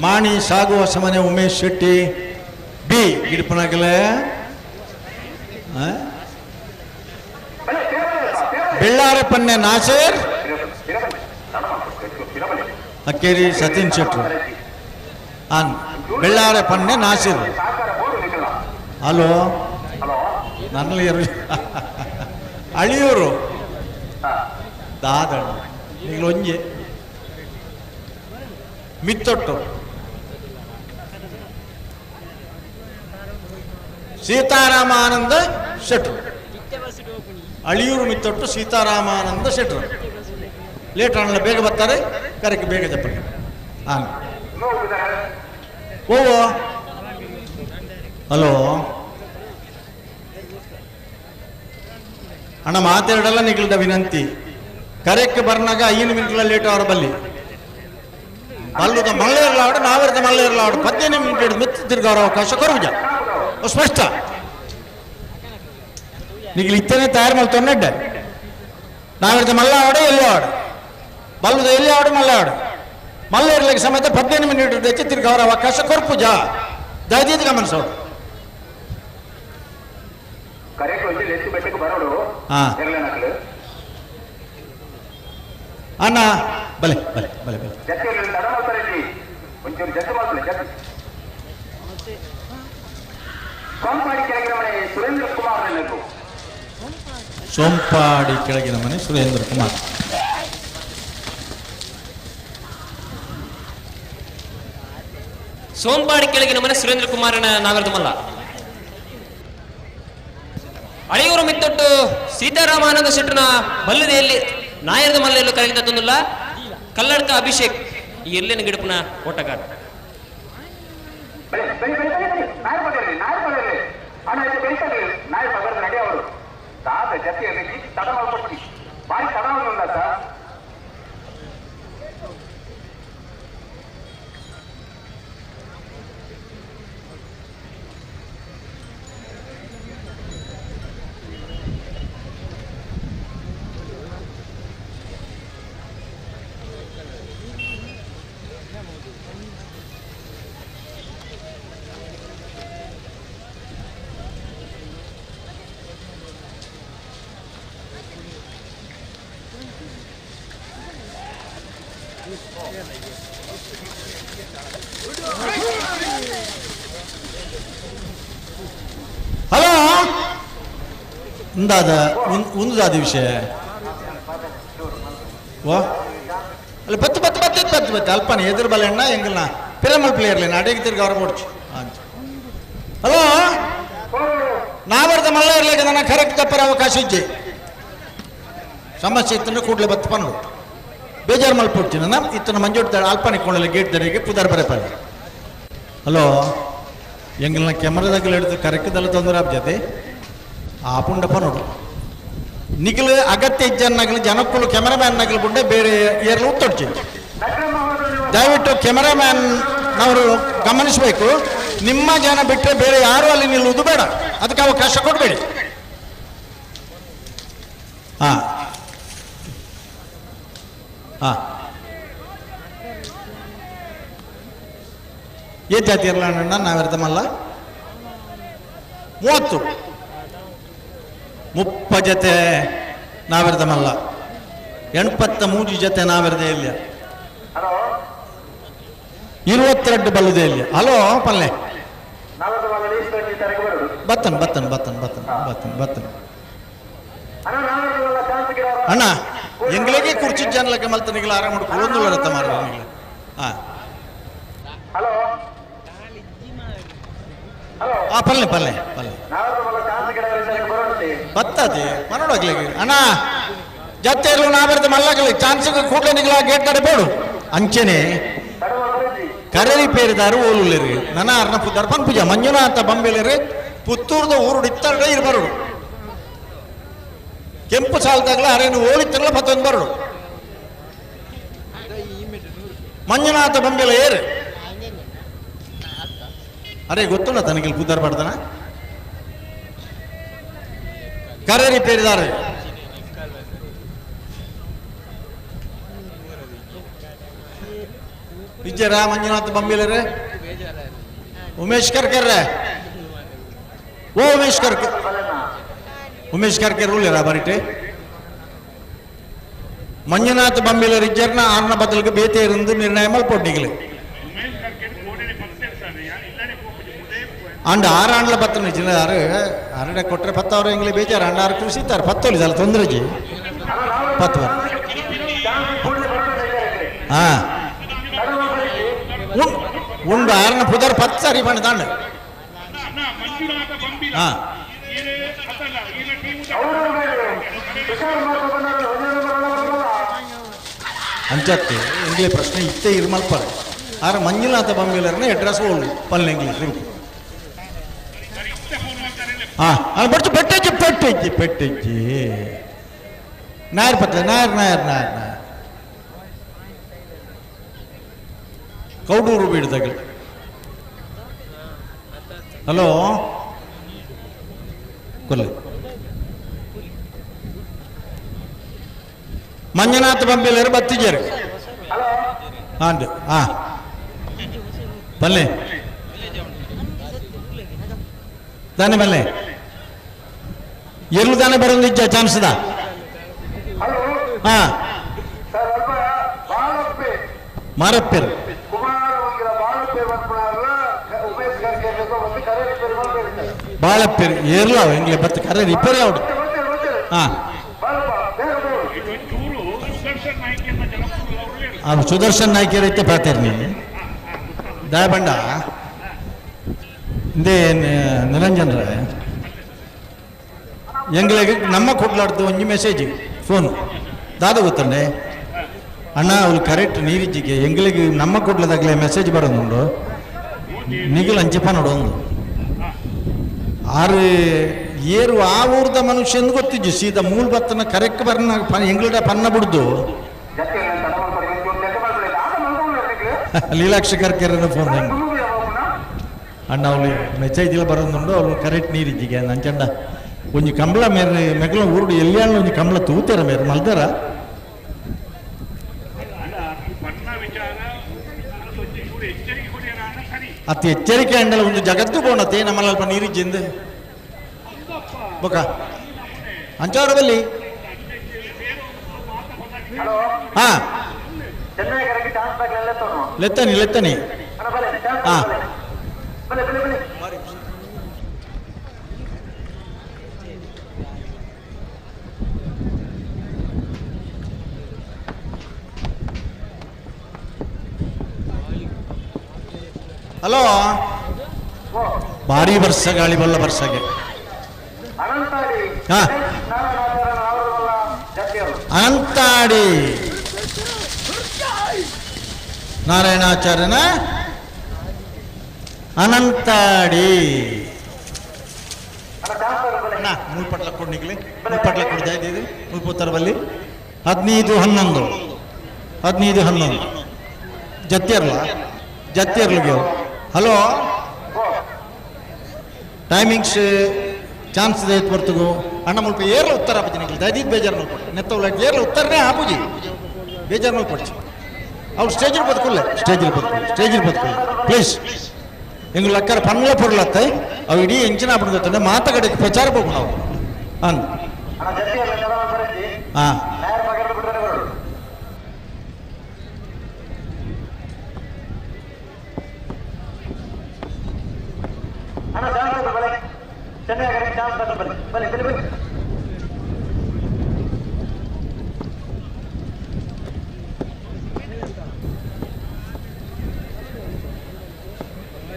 ಮಾಣಿ ಸಾಗುವ ಸಮನೆ ಉಮೇಶ್ ಶೆಟ್ಟಿ ಬಿ ಗಿಡಪನಾಗಲೇ ಬೆಳ್ಳಾರೆ ಪನ್ನೆ ನಾಸೇರ್ ಅಕ್ಕೇರಿ ಸತೀನ್ ಶೆಟ್ರು ಆನ್ ಬೆಳ್ಳಾರೆ ಪನ್ನೆ ನಾಸಿರ್ ಹಲೋ ನನ್ನಲ್ಲಿ ಅಳಿಯೂರು ದಾದಣ್ಣ ನೀವು ಒಂಜೆ ಮಿತ್ತೊಟ್ಟು ಸೀತಾರಾಮಾನಂದ ಶೆಟ್ರು ಅಳಿಯೂರು ಮಿತ್ತೊಟ್ಟು ಸೀತಾರಾಮಾನಂದ ಶೆಟ್ರು ಲೇಟ್ ಆಣಲ್ಲ ಬೇಗ ಬರ್ತಾರೆ ಕರೆಕ್ಟ್ ಬೇಗ ಜಪ್ಪಿ ಹಾಂ ಓ ಹಲೋ ಅಣ್ಣ ಮಾತಾಡಲ್ಲ ನಿಗಲ್ದ ವಿನಂತಿ ಕರೆಕ್ಟ್ ಬರ್ನಾಗ 5 ಮಿನಿಟ್ಲ ಲೇಟ್ ಅವರ ಬಲ್ಲಿ ಬಲ್ಲುದ ಮಳ್ಳೆ ಇರಲಾವಡು ನಾವಿರದ ಮಳ್ಳೆ ಇರಲಾವಡು 15 ಮಿನಿಟ್ ಹಿಡಿದು ಮೆತ್ತ ತಿರ್ಗಾರ ಅವಕಾಶ ಕೊರುಜ ಸ್ಪಷ್ಟ ನಿಗಲು ಇತ್ತನೇ ತಯಾರು ಮಲ್ತೊನ್ನೆಡ್ಡೆ ನಾವಿರದ ಮಲ್ಲ ಆವಡು ಎಲ್ಲಿ ಆವಡು ಬಲ್ಲುದ ಎಲ್ಲಿ ಆವಡು ಮಲ್ಲ ಆವಡು ಮಲ್ಲ ಇರ್ಲಿಕ್ಕೆ ಸಮೇತ 15 ಮಿನಿಟ್ ಹೆಚ್ಚು ತಿರ್ಗಾರ ಅವಕಾಶ ಕೊರ್ಪುಜ ದಯದೀದ್ ಗಮನಿಸೋಡು ಅಣ್ಣ ಬಲೆ ಬಲೆ ಬಲೆ ಬಲೆ ಸೋಂಪಾಡಿ ಕೆಳಗಿನ ಮನೆ ಸುರೇಂದ್ರ ಕುಮಾರ್. ಸೋಂಪಾಡಿ ಕೆಳಗಿನ ಮನೆ ಸುರೇಂದ್ರ ಕುಮಾರನ ನಾಗರದಮಲ್ಲ. ಅಳಿಯೂರು ಮಿತ್ತೊಟ್ಟು ಸೀತಾರಾಮಾನಂದ ಶೆಟ್ಟನ ಬಲ್ಲದೆಯಲ್ಲಿ ನಾಯರದ ಮಲ್ಲೆಯಲ್ಲೂ ಕರೆಗಿದ ತಂದುಲ್ಲ ಕಲ್ಲಡ್ಕ ಅಭಿಷೇಕ್ ಈ ಎಲ್ಲೇನ ಗಿಡಪನ ಓಟಗಾರ. ಹಲೋ ಉಂದಾದ ಉಂದಾದ ವಿಷಯ ಓ ಅಲ್ಲ ಬತ್ತು ಬತ್ತು ಬತ್ತು ಬತ್ತು ಬತ್ತು ಅಲ್ಪನ ಎದುರು ಬಲ ಎಣ್ಣ ಎಂಗಲ್ನ ಪಿರಮಲ್ ಪ್ಲೇಯರ್ಲಿ ಅಡಿಗೆ ತಿರ್ಗಿ ಅವ್ರ ಬೋಡ್ಚು. ಹಲೋ ನಾವರ್ದ ಮಲ್ಲ ಇರ್ಲಿಕ್ಕೆ ನನ್ನ ಕರೆಕ್ಟ್ ತಪ್ಪರ ಅವಕಾಶ ಇಜ್ಜೆ ಸಮಸ್ಯೆ ಇತ್ತಂದ್ರೆ ಕೂಡಲೇ ಬತ್ತು ಪನ್ನುಡು ಬೇಜಾರು ಮಲ್ಪೊಡ್ತೀನಿ ನನ್ನ ಇತ್ತನ ಮಂಜೋಡ್ ಅಲ್ಪನೆ ಕೊಳ್ಳಲ್ಲ ಗೇಟ್ ದರಿಗೆ ಪುದಾರ್ ಬರಪಲ್ಲ. ಹಲೋ ಎಂಗಲ್ನ ಕೆಮರಾದಾಗಲ ಹಿಡಿದು ಕರೆಕ್ಟ್ದಲ್ಲ ತೊಂದರೆ ಆಬ್ಜತೆ ಆ ಪುಂಡಪ್ಪ ನೋಡು ನಿಗಲು ಅಗತ್ಯ ಇಜ್ಜನ್ನಾಗಲಿ ಜನಕ್ಕಳು ಕೆಮರಾಮ್ಯಾನ್ ನಗಲು ಬುಂಡೆ ಬೇರೆ ಏರ್ಲು ಉತ್ತೊಡ್ಚಿ. ದಯವಿಟ್ಟು ಕೆಮರಾಮ್ಯಾನ್ ನವರು ಗಮನಿಸಬೇಕು, ನಿಮ್ಮ ಜನ ಬಿಟ್ಟರೆ ಬೇರೆ ಯಾರು ಅಲ್ಲಿ ನಿಲ್ಲುವುದು ಬೇಡ, ಅದಕ್ಕೆ ಅವಕಾಶ ಕೊಡಬೇಡಿ. ಹಾಂ ಹಾಂ ಏ ಜಾತಿ ಇರಲ್ಲ ಅಣ್ಣ ನಾವಿರ್ತಮಲ್ಲ 30 30 ಜತೆ ನಾವೆರ್ದ ಮಲ್ಲ 83 ಜತೆ ನಾವೆರ್ದ ಇಲ್ಲ 22 ಬಲ್ಲದೆ ಇಲ್ಲ. ಹಲೋ ಪಲ್ಲೆ ಬತ್ತನ್ ಬತ್ತನ್ ಬತ್ತನ್ ಬತ್ತನ್ ಬತ್ತನ್ ಬತ್ತನ್ ಅಣ್ಣ ಎಂಗ್ಲಿಗೆ ಕುರ್ಚಿ ಜನಲಕ್ಕೆ ಮಲ್ತನಿಗಳ ಆರಾಮ ಕುಳೊಂದುಲ್ಲ ರತ್ತ ಮಾರ ಹಾಂ ಆ ಪಲ್ಲೆ ಪಲ್ಲೆ ಪಲ್ಲೆ ಬತ್ತದೆ ಮನೋಡಗ್ಲಿಗೆ ಅಣ್ಣ ಜತ್ತೆ ಇರಲು ನಾ ಬರ್ತೆ ಮಲ್ಲಗಲಿ ಚಾನ್ಸ್ ಕೂಡಲೇ ನಿಗಲ ಗೇಟ್ ಕಡೆ ಬೋಡು ಅಂಚೆನೆ ಕರರಿ ಪೇರಿದಾರು ಓಲುಲ್ಲೇರಿ ನನ್ನ ಅರ್ನ ದರ್ಪನ್ ಪೂಜಾ ಮಂಜುನಾಥ ಬಂಬೇಲೇರಿ ಪುತ್ತೂರ್ದ ಊರುಡು ಇತ್ತರಡೆ ಇರ್ಬರುಡು ಕೆಂಪು ಸಾಲ್ದಾಗಲ ಅರೇನು ಓಲಿತ್ತರಲ್ಲ ಪತ್ತೊಂದು ಬರಡು ಮಂಜುನಾಥ ಬಂಬೇಲ ಏರು ಅರೆ ಗೊತ್ತುಂಡ ತನಗೆ ಪುದ್ದಾರ್ ಪಡ್ತಾನ ಕರೇರಿ ಪೇರಿದಾರೆ ವಿಜಯರ ಮಂಜುನಾಥ್ ಬಂಬೇಲರೆ ಉಮೇಶ್ ಕರ್ಕರ್ರೆ ಓ ಉಮೇಶ್ ಕರ್ಕೆ ಉಮೇಶ್ ಕರ್ಕೆ ರೂಲ್ ಬರಿಟೆ ಮಂಜುನಾಥ್ ಬಂಬೇಲರ್ ಇಜ್ಜರ್ನ ಆರ್ನ ಬದಲಿಗೆ ಬೇತೆ ಇருந்து ನಿರ್ಣಯ ಮಲ್ಪೊಡ್ಡಿಗಲು ಅಂಡ್ ಆರಾಂಡ್ಲ ಬತ್ತನ ಜಿಲ್ಲಾರು ಅರಡೆ ಕೊಟ್ಟರೆ ಪತ್ತವ್ರು ಎಂಗ್ಲಿ ಬೇಜಾರು ಅಂಡ ಆರು ಕೃಷಿತಾರೆ ಪತ್ತೊಲಿ ಅಲ್ಲ ತೊಂದರೆ ಜಿ ಪತ್ತು ಹಾ ಉಂಡು ಆರನ ಪುದರ್ ಪತ್ತು ಸರಿ ಬಣ್ಣ ತಾಂಡು ಹಾ ಅಂಚತ್ತೆ ಎಂಗ್ಲಿ ಪ್ರಶ್ನೆ ಇತ್ತೆ ಇರ್ಮಲ್ಪರೆ ಆರ ಮಂಜುನಾಥ ಬಂಬೇಲರ್ನ ಅಡ್ರೆಸ್ ಓಳು ಪಲ್ಲೆ ಎಂಗ್ಲಿ ಹಾಂ ಬಡ್ಚು ಪೆಟ್ಟೆಜ್ಜಿ ಪೆಟ್ಟೆಜ್ಜಿ ಪೆಟ್ಟೆಜ್ಜಿ ನಾಯರ್ ಪತ್ಲೆ ನಾಯರ್ ನಾಯರ್ ನಾಯರ್ ನಾಯರ್ ಕೌಡೂರು ಬೀಡ್ದಾಗಲಿ. ಹಲೋ ಕೊಲ್ಲ ಮಂಜುನಾಥ ಬಂಬೇಲರು ಬತ್ತಿಜರು ಹಾಂ ಹಾಂ ಬಲ್ಲೆ ತಾನೆ ಬಲ್ಲೆ ಎಲ್ಲೂ ತಾನೆ ಬರೋದು ಚಾನ್ಸ್ ದಾ ಹಾ ಮಾರಪ್ಪೇರು ಬಾಳಪ್ಪೇರು ಏರ್ಲ ಎಂಗ್ಲೆ ಬತ್ತ ಕರೆ ರಿಪೇರಿ ಆವಡು ಹಾ ಸುದರ್ಶನ್ ನಾಯ್ಕರ್ ಐತೆ ಪಾತೇರ್ ನೀ ದಯಬಂಡ ಇಂದೇ ನಿರಂಜನ್ ರೇ ಎಂಗ್ಲಿಗೆ ನಮ್ಮ ಕೊಡ್ಲಾಡ್ದು ಒಂಜಿ ಮೆಸೇಜ್ ಫೋನ್ ದಾದ ಗೊತ್ತಂಡೆ ಅಣ್ಣ ಅವಳು ಕರೆಕ್ಟ್ ನೀರಿಜ್ಜಿಗೆ ಎಂಗ್ಲಿಗೆ ನಮ್ಮ ಕೊಡ್ಲದಾಗಲೇ ಮೆಸೇಜ್ ಬರೋದುಂಡು ನಿಗಲ್ ಅಂಚಿಪ ನೋಡೊಂದು ಆರು ಏರು ಆ ಊರ್ದ ಮನುಷ್ಯನ್ ಗೊತ್ತಿಜ್ಜು ಸೀದಾ ಮೂಲ ಬತ್ತನ ಕರೆಕ್ಟ್ ಬರ್ನ ಎಂಗ್ಲಿಡ ಪನ್ನ ಬಿಡ್ದು ಲೀಲಾಕ್ಷಿ ಕರ್ಕೆರನ ಫೋನ್ ಹೆಂಗೆ ಅಣ್ಣ ಅವಳು ಮೆಸೇಜ್ ಇಲ್ಲ ಬರೋದುಂಡು ಅವಳು ಕರೆಕ್ಟ್ ನೀರಿಜ್ಜಿಗೆ ನಂಚಂಡ ಒಂಜಿ ಕಂಬಳ ಮೇರೆ ಮೆಗಲ ಊರುಡು ಎಲ್ಲಿಯಾಳ ಒಂಜಿ ಕಂಬಳ ತೂತೇರ ಮೇರೆ ಮಲ್ದಾರ ಅತಿ ಎಚ್ಚರಿಕೆ ಅಂಡಲ ಒಂದು ಜಗತ್ತು ಬೋಣತೆ ನಮ್ಮಲ್ಲಿ ಅಲ್ಪ ನೀರಿಜ್ಜಿಂದ ಬೊಕ ಅಂಚವರ ಬಲ್ಲಿ ಹಾ ಲೆತ್ತನಿ ಲೆತ್ತನಿ ಹಾ ಹಲೋ ಭಾರಿ ವರ್ಷ ಗಾಳಿ ಬಲ್ಲ ವರ್ಷಗೆ ಅನಂತಾಡಿ ನಾರಾಯಣಾಚಾರ್ಯನ ಅನಂತಾಡಿ ಅಣ್ಣ ಮೂರು ಕೊಡ್ನಿಗ್ಲಿ ಮೂರು ಪಟ್ಲ ಕೊಡ್ತಾ ಇದ್ದೀವಿ ಮುಲ್ಪುತ್ತರವಲ್ಲಿ 15 11 15 11 ಜತ್ತಿರ್ಲ ಜತ್ತಿರ್ಲಿಗೆ. ಹಲೋ ಟೈಮಿಂಗ್ಸ್ ಚಾನ್ಸ್ ಇದೆ ಬರ್ತಗೋ ಅಣ್ಣ ಮುಲ್ಪ ಏರ್ಲ ಉತ್ತರ ಆಪುಜಿ ನಿಕ್ಲು ದಯದೀದ್ ಬೇಜಾರು ಮಲ್ಪೊಡು ನೆತ್ತವಳ ಏರ್ಲ ಉತ್ತರನೇ ಆಪುಜಿ ಬೇಜಾರು ಮಲ್ಪೊಡ್ಚಿ ಅವ್ರು ಸ್ಟೇಜಿಲ್ ಬದುಕುಲ್ಲೆ ಸ್ಟೇಜಿಲ್ ಬದುಕುಲ್ಲೆ ಸ್ಟೇಜಿಲ್ ಬದುಕುಲ್ಲೆ ಪ್ಲೀಸ್ ಎಂಗ್ ಲಕ್ಕರ ಪನ್ಲ ಪೊರ್ಲತ್ತೆ ಅವು ಇಡೀ ಎಂಚಿನ ಆಪುಂಡು ಗೊತ್ತುಂಡೆ ಮಾತಗಡೆಗೆ ಪ್ರಚಾರ ಹೋಗು ನಾವು. ಅಂದ್ ಹಾ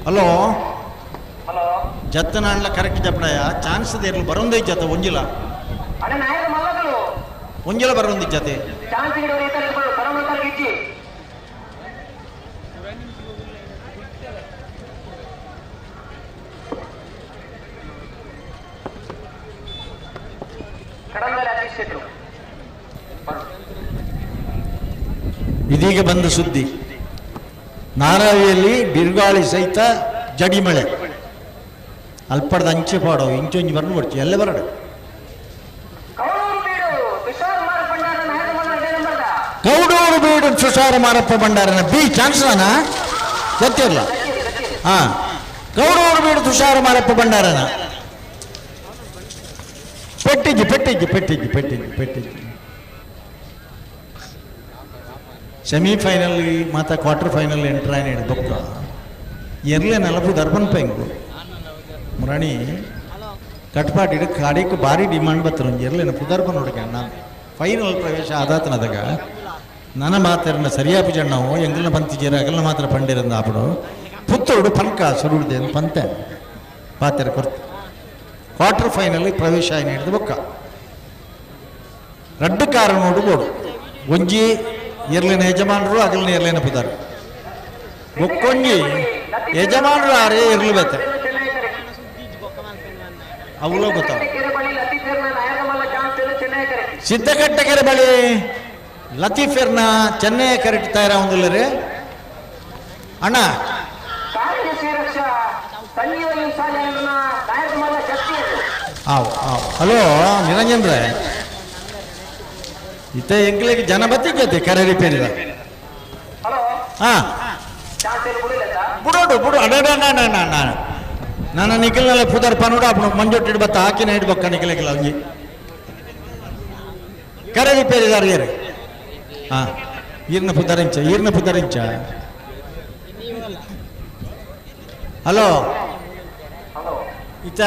ಹಲೋ ಜತ್ತನಾಂಡ್ಲ ಕರೆಕ್ಟ್ ಜಪ್ಪಡಯ ಚಾನ್ಸ್ ದೇರ್ಲು ಬರೋಂದೇ ಜತ ಒಂಜಿಲ ಒಂಜಿಲ ಬರೋಂದಿ ಜತೆ ಇದೀಗ ಬಂದ ಸುದ್ದಿ, ನಾರಾವಿಯಲ್ಲಿ ಬಿರುಗಾಳಿ ಸಹಿತ ಜಡಿಮಳೆ. ಅಲ್ಪಡ್ದ ಅಂಚೆ ಪಾಡೋ ಇಂಚೊಂಜಿ ಬರಲು ಕೊಡ್ಚಿ ಎಲ್ಲ ಬರಡು. ಕೌಡೂರು ಬೀಡು ಸುಷಾರ ಮಾರಪ್ಪ ಭಂಡಾರನ ಬಿ ಚಾನ್ಸ್ನ ಗೊತ್ತಿರಲ್ಲ. ಹಾ, ಕೌಡೂರು ಬೀಡು ತುಷಾರ ಮಾರಪ್ಪ ಭಂಡಾರನ ಪೆಟ್ಟಿಜ್ಜಿ ಪೆಟ್ಟಿಜ್ಜಿ ಪೆಟ್ಟಿಜ್ಜಿ ಪೆಟ್ಟಿಜ್ಜಿ ಪೆಟ್ಟಿಜ್ಜಿ. ಸೆಮಿಫೈನಲ್ ಮಾತ ಕ್ವಾರ್ಟರ್ ಫೈನಲ್ ಎಂಟರ್ ಆಯ್ನ ಬೊಕ್ಕ ಎರ್ಲೆ ನಲಪು ದರ್ಬನ್ ಪೆಂಗು ಮುರಾಣಿ ಕಟ್ಪಾಟಿಡು ಕಾಡಿಗೆ ಭಾರಿ ಡಿಮಾಂಡ್ ಬತ್ತರ ಒಂಜಿ ಎರ್ಲೆನ ಪುದರ್ಬನ್ ಹುಡುಗ ನಾನು ಫೈನಲ್ ಪ್ರವೇಶ ಆದಾತನದಾಗ ನನ್ನ ಮಾತಾರನ್ನ ಸರಿಯಾಪು ಜಣ್ಣವು ಎಂಗಲ್ನ ಪಂತಿಜೇರ ಅಗಲ್ನ ಮಾತ್ರ ಪಂಡಿರಂದ ಆಪಡು ಪುತ್ತೋಡು ಪಂಕ ಸುರುಡ್ದೆ ಪಂತೆ ಪಾತೆರ ಕೊರ್ತು ಕ್ವಾರ್ಟರ್ ಫೈನಲ್ ಪ್ರವೇಶ ಆಯ್ನ ಹಿಡಿದು ಬೊಕ್ಕ ರಡ್ಡು ಕಾರ ನೋಡು ಬೋಡು ಒಂಜಿ ಎರ್ಲಿನ ಯಜಮಾನರು ಅಗಲಿನ ಎರ್ಲಿನ ಪುದಾರು ಬೊಕ್ಕೊಂಜಿ ಯಜಮಾನರು ಆರೇ ಇರ್ಲಿ ಬೇತೆ ಅವಲೋ ಗೊತ್ತಾವ. ಸಿದ್ದಕಟ್ಟೆಕೆರೆ ಬಳಿ ಲತೀಫೆರ್ನ ಚೆನ್ನೈ ಕರೆಕ್ಟ್ ತಯಾರ ರೀ ಅಣ್ಣ. ಆವ್ ಆವ್ ಹಲೋ ನಿರಂಜನ್ ರೇ, ಇತ್ತ ಎಂಗ್ಲಿಗೆ ಜನ ಬತ್ತಿದ್ದೈತೆ ಕರೆ ರಿಪೇರಿದ. ಹಾ ಬುಡೋಡು ಬುಡು ಅಡ ನಾನು ನಿಖಲ್ನೆಲ್ಲ ಪುದರ್ ಪನೋಡು ಅಪ್ಪನು ಮಂಜೊಟ್ಟಿಡು ಬತ್ತ ಹಾಕಿನ ಇಡ್ಬಕ್ಕ ನಿಖಲಿಗಿಲ್ಲ ಒಂಜಿ ಕರೆ ರಿಪೇರಿದಾರ ಏರು. ಹಾ ಈರ್ನ ಪುದರಿಂಚ ಈರ್ನ ಪುದರಿಂಚ. ಹಲೋ ಇತ್ತ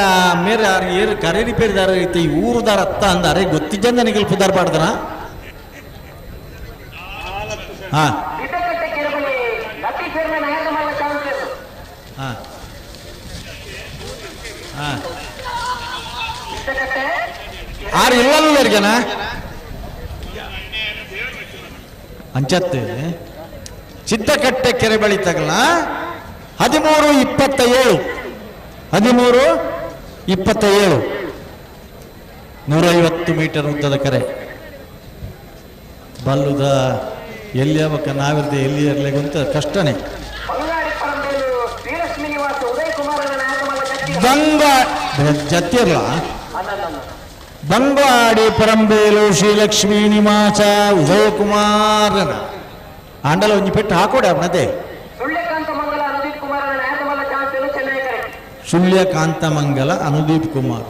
ಮೇರೆ ಏರು ಕರೆ ರಿಪೇರಿದಾರ ಇತ್ತ ಈ ಊರುದಾರ ಅತ್ತ ಅಂದಾರೆ ಗೊತ್ತಿದ್ದಂದ ನಿಖಲ್ ಪುದರ್ ಪಾಡ್ದನ. ಹಾ ಹಾ ಹಾ ಆರು ಇಲ್ಲಲ್ಲರಿಗೆನ ಅಂಚತ್ತೆ ಸಿದ್ದಕಟ್ಟೆ ಕೆರೆ ಬಳಿ ತಗಲ 13:27 13:27 150 ಮೀಟರ್ ಉದ್ದದ ಕೆರೆ. ಬಲ್ಲುದ ಎಲ್ಲಿ ಅವಕ್ಕ ನಾವಿರ್ದೆ ಎಲ್ಲಿ ಇರಲಿ ಅಂತ ಕಷ್ಟನೇ. ಬಂಗ ಜತ್ತಿರ್ಲ ಬಂಗಾಡಿ ಪರಂಬೇಲು ಶ್ರೀಲಕ್ಷ್ಮೀ ನಿವಾಸ ಉದಯಕುಮಾರನ ಆಂಡಲ ಒಂಜಿ ಪೆಟ್ಟು ಹಾಕೋಡೆ ಅವನದೇ. ಸುಳ್ಯಕಾಂತ ಮಂಗಲ ಅನುದೀಪ್ ಕುಮಾರ್.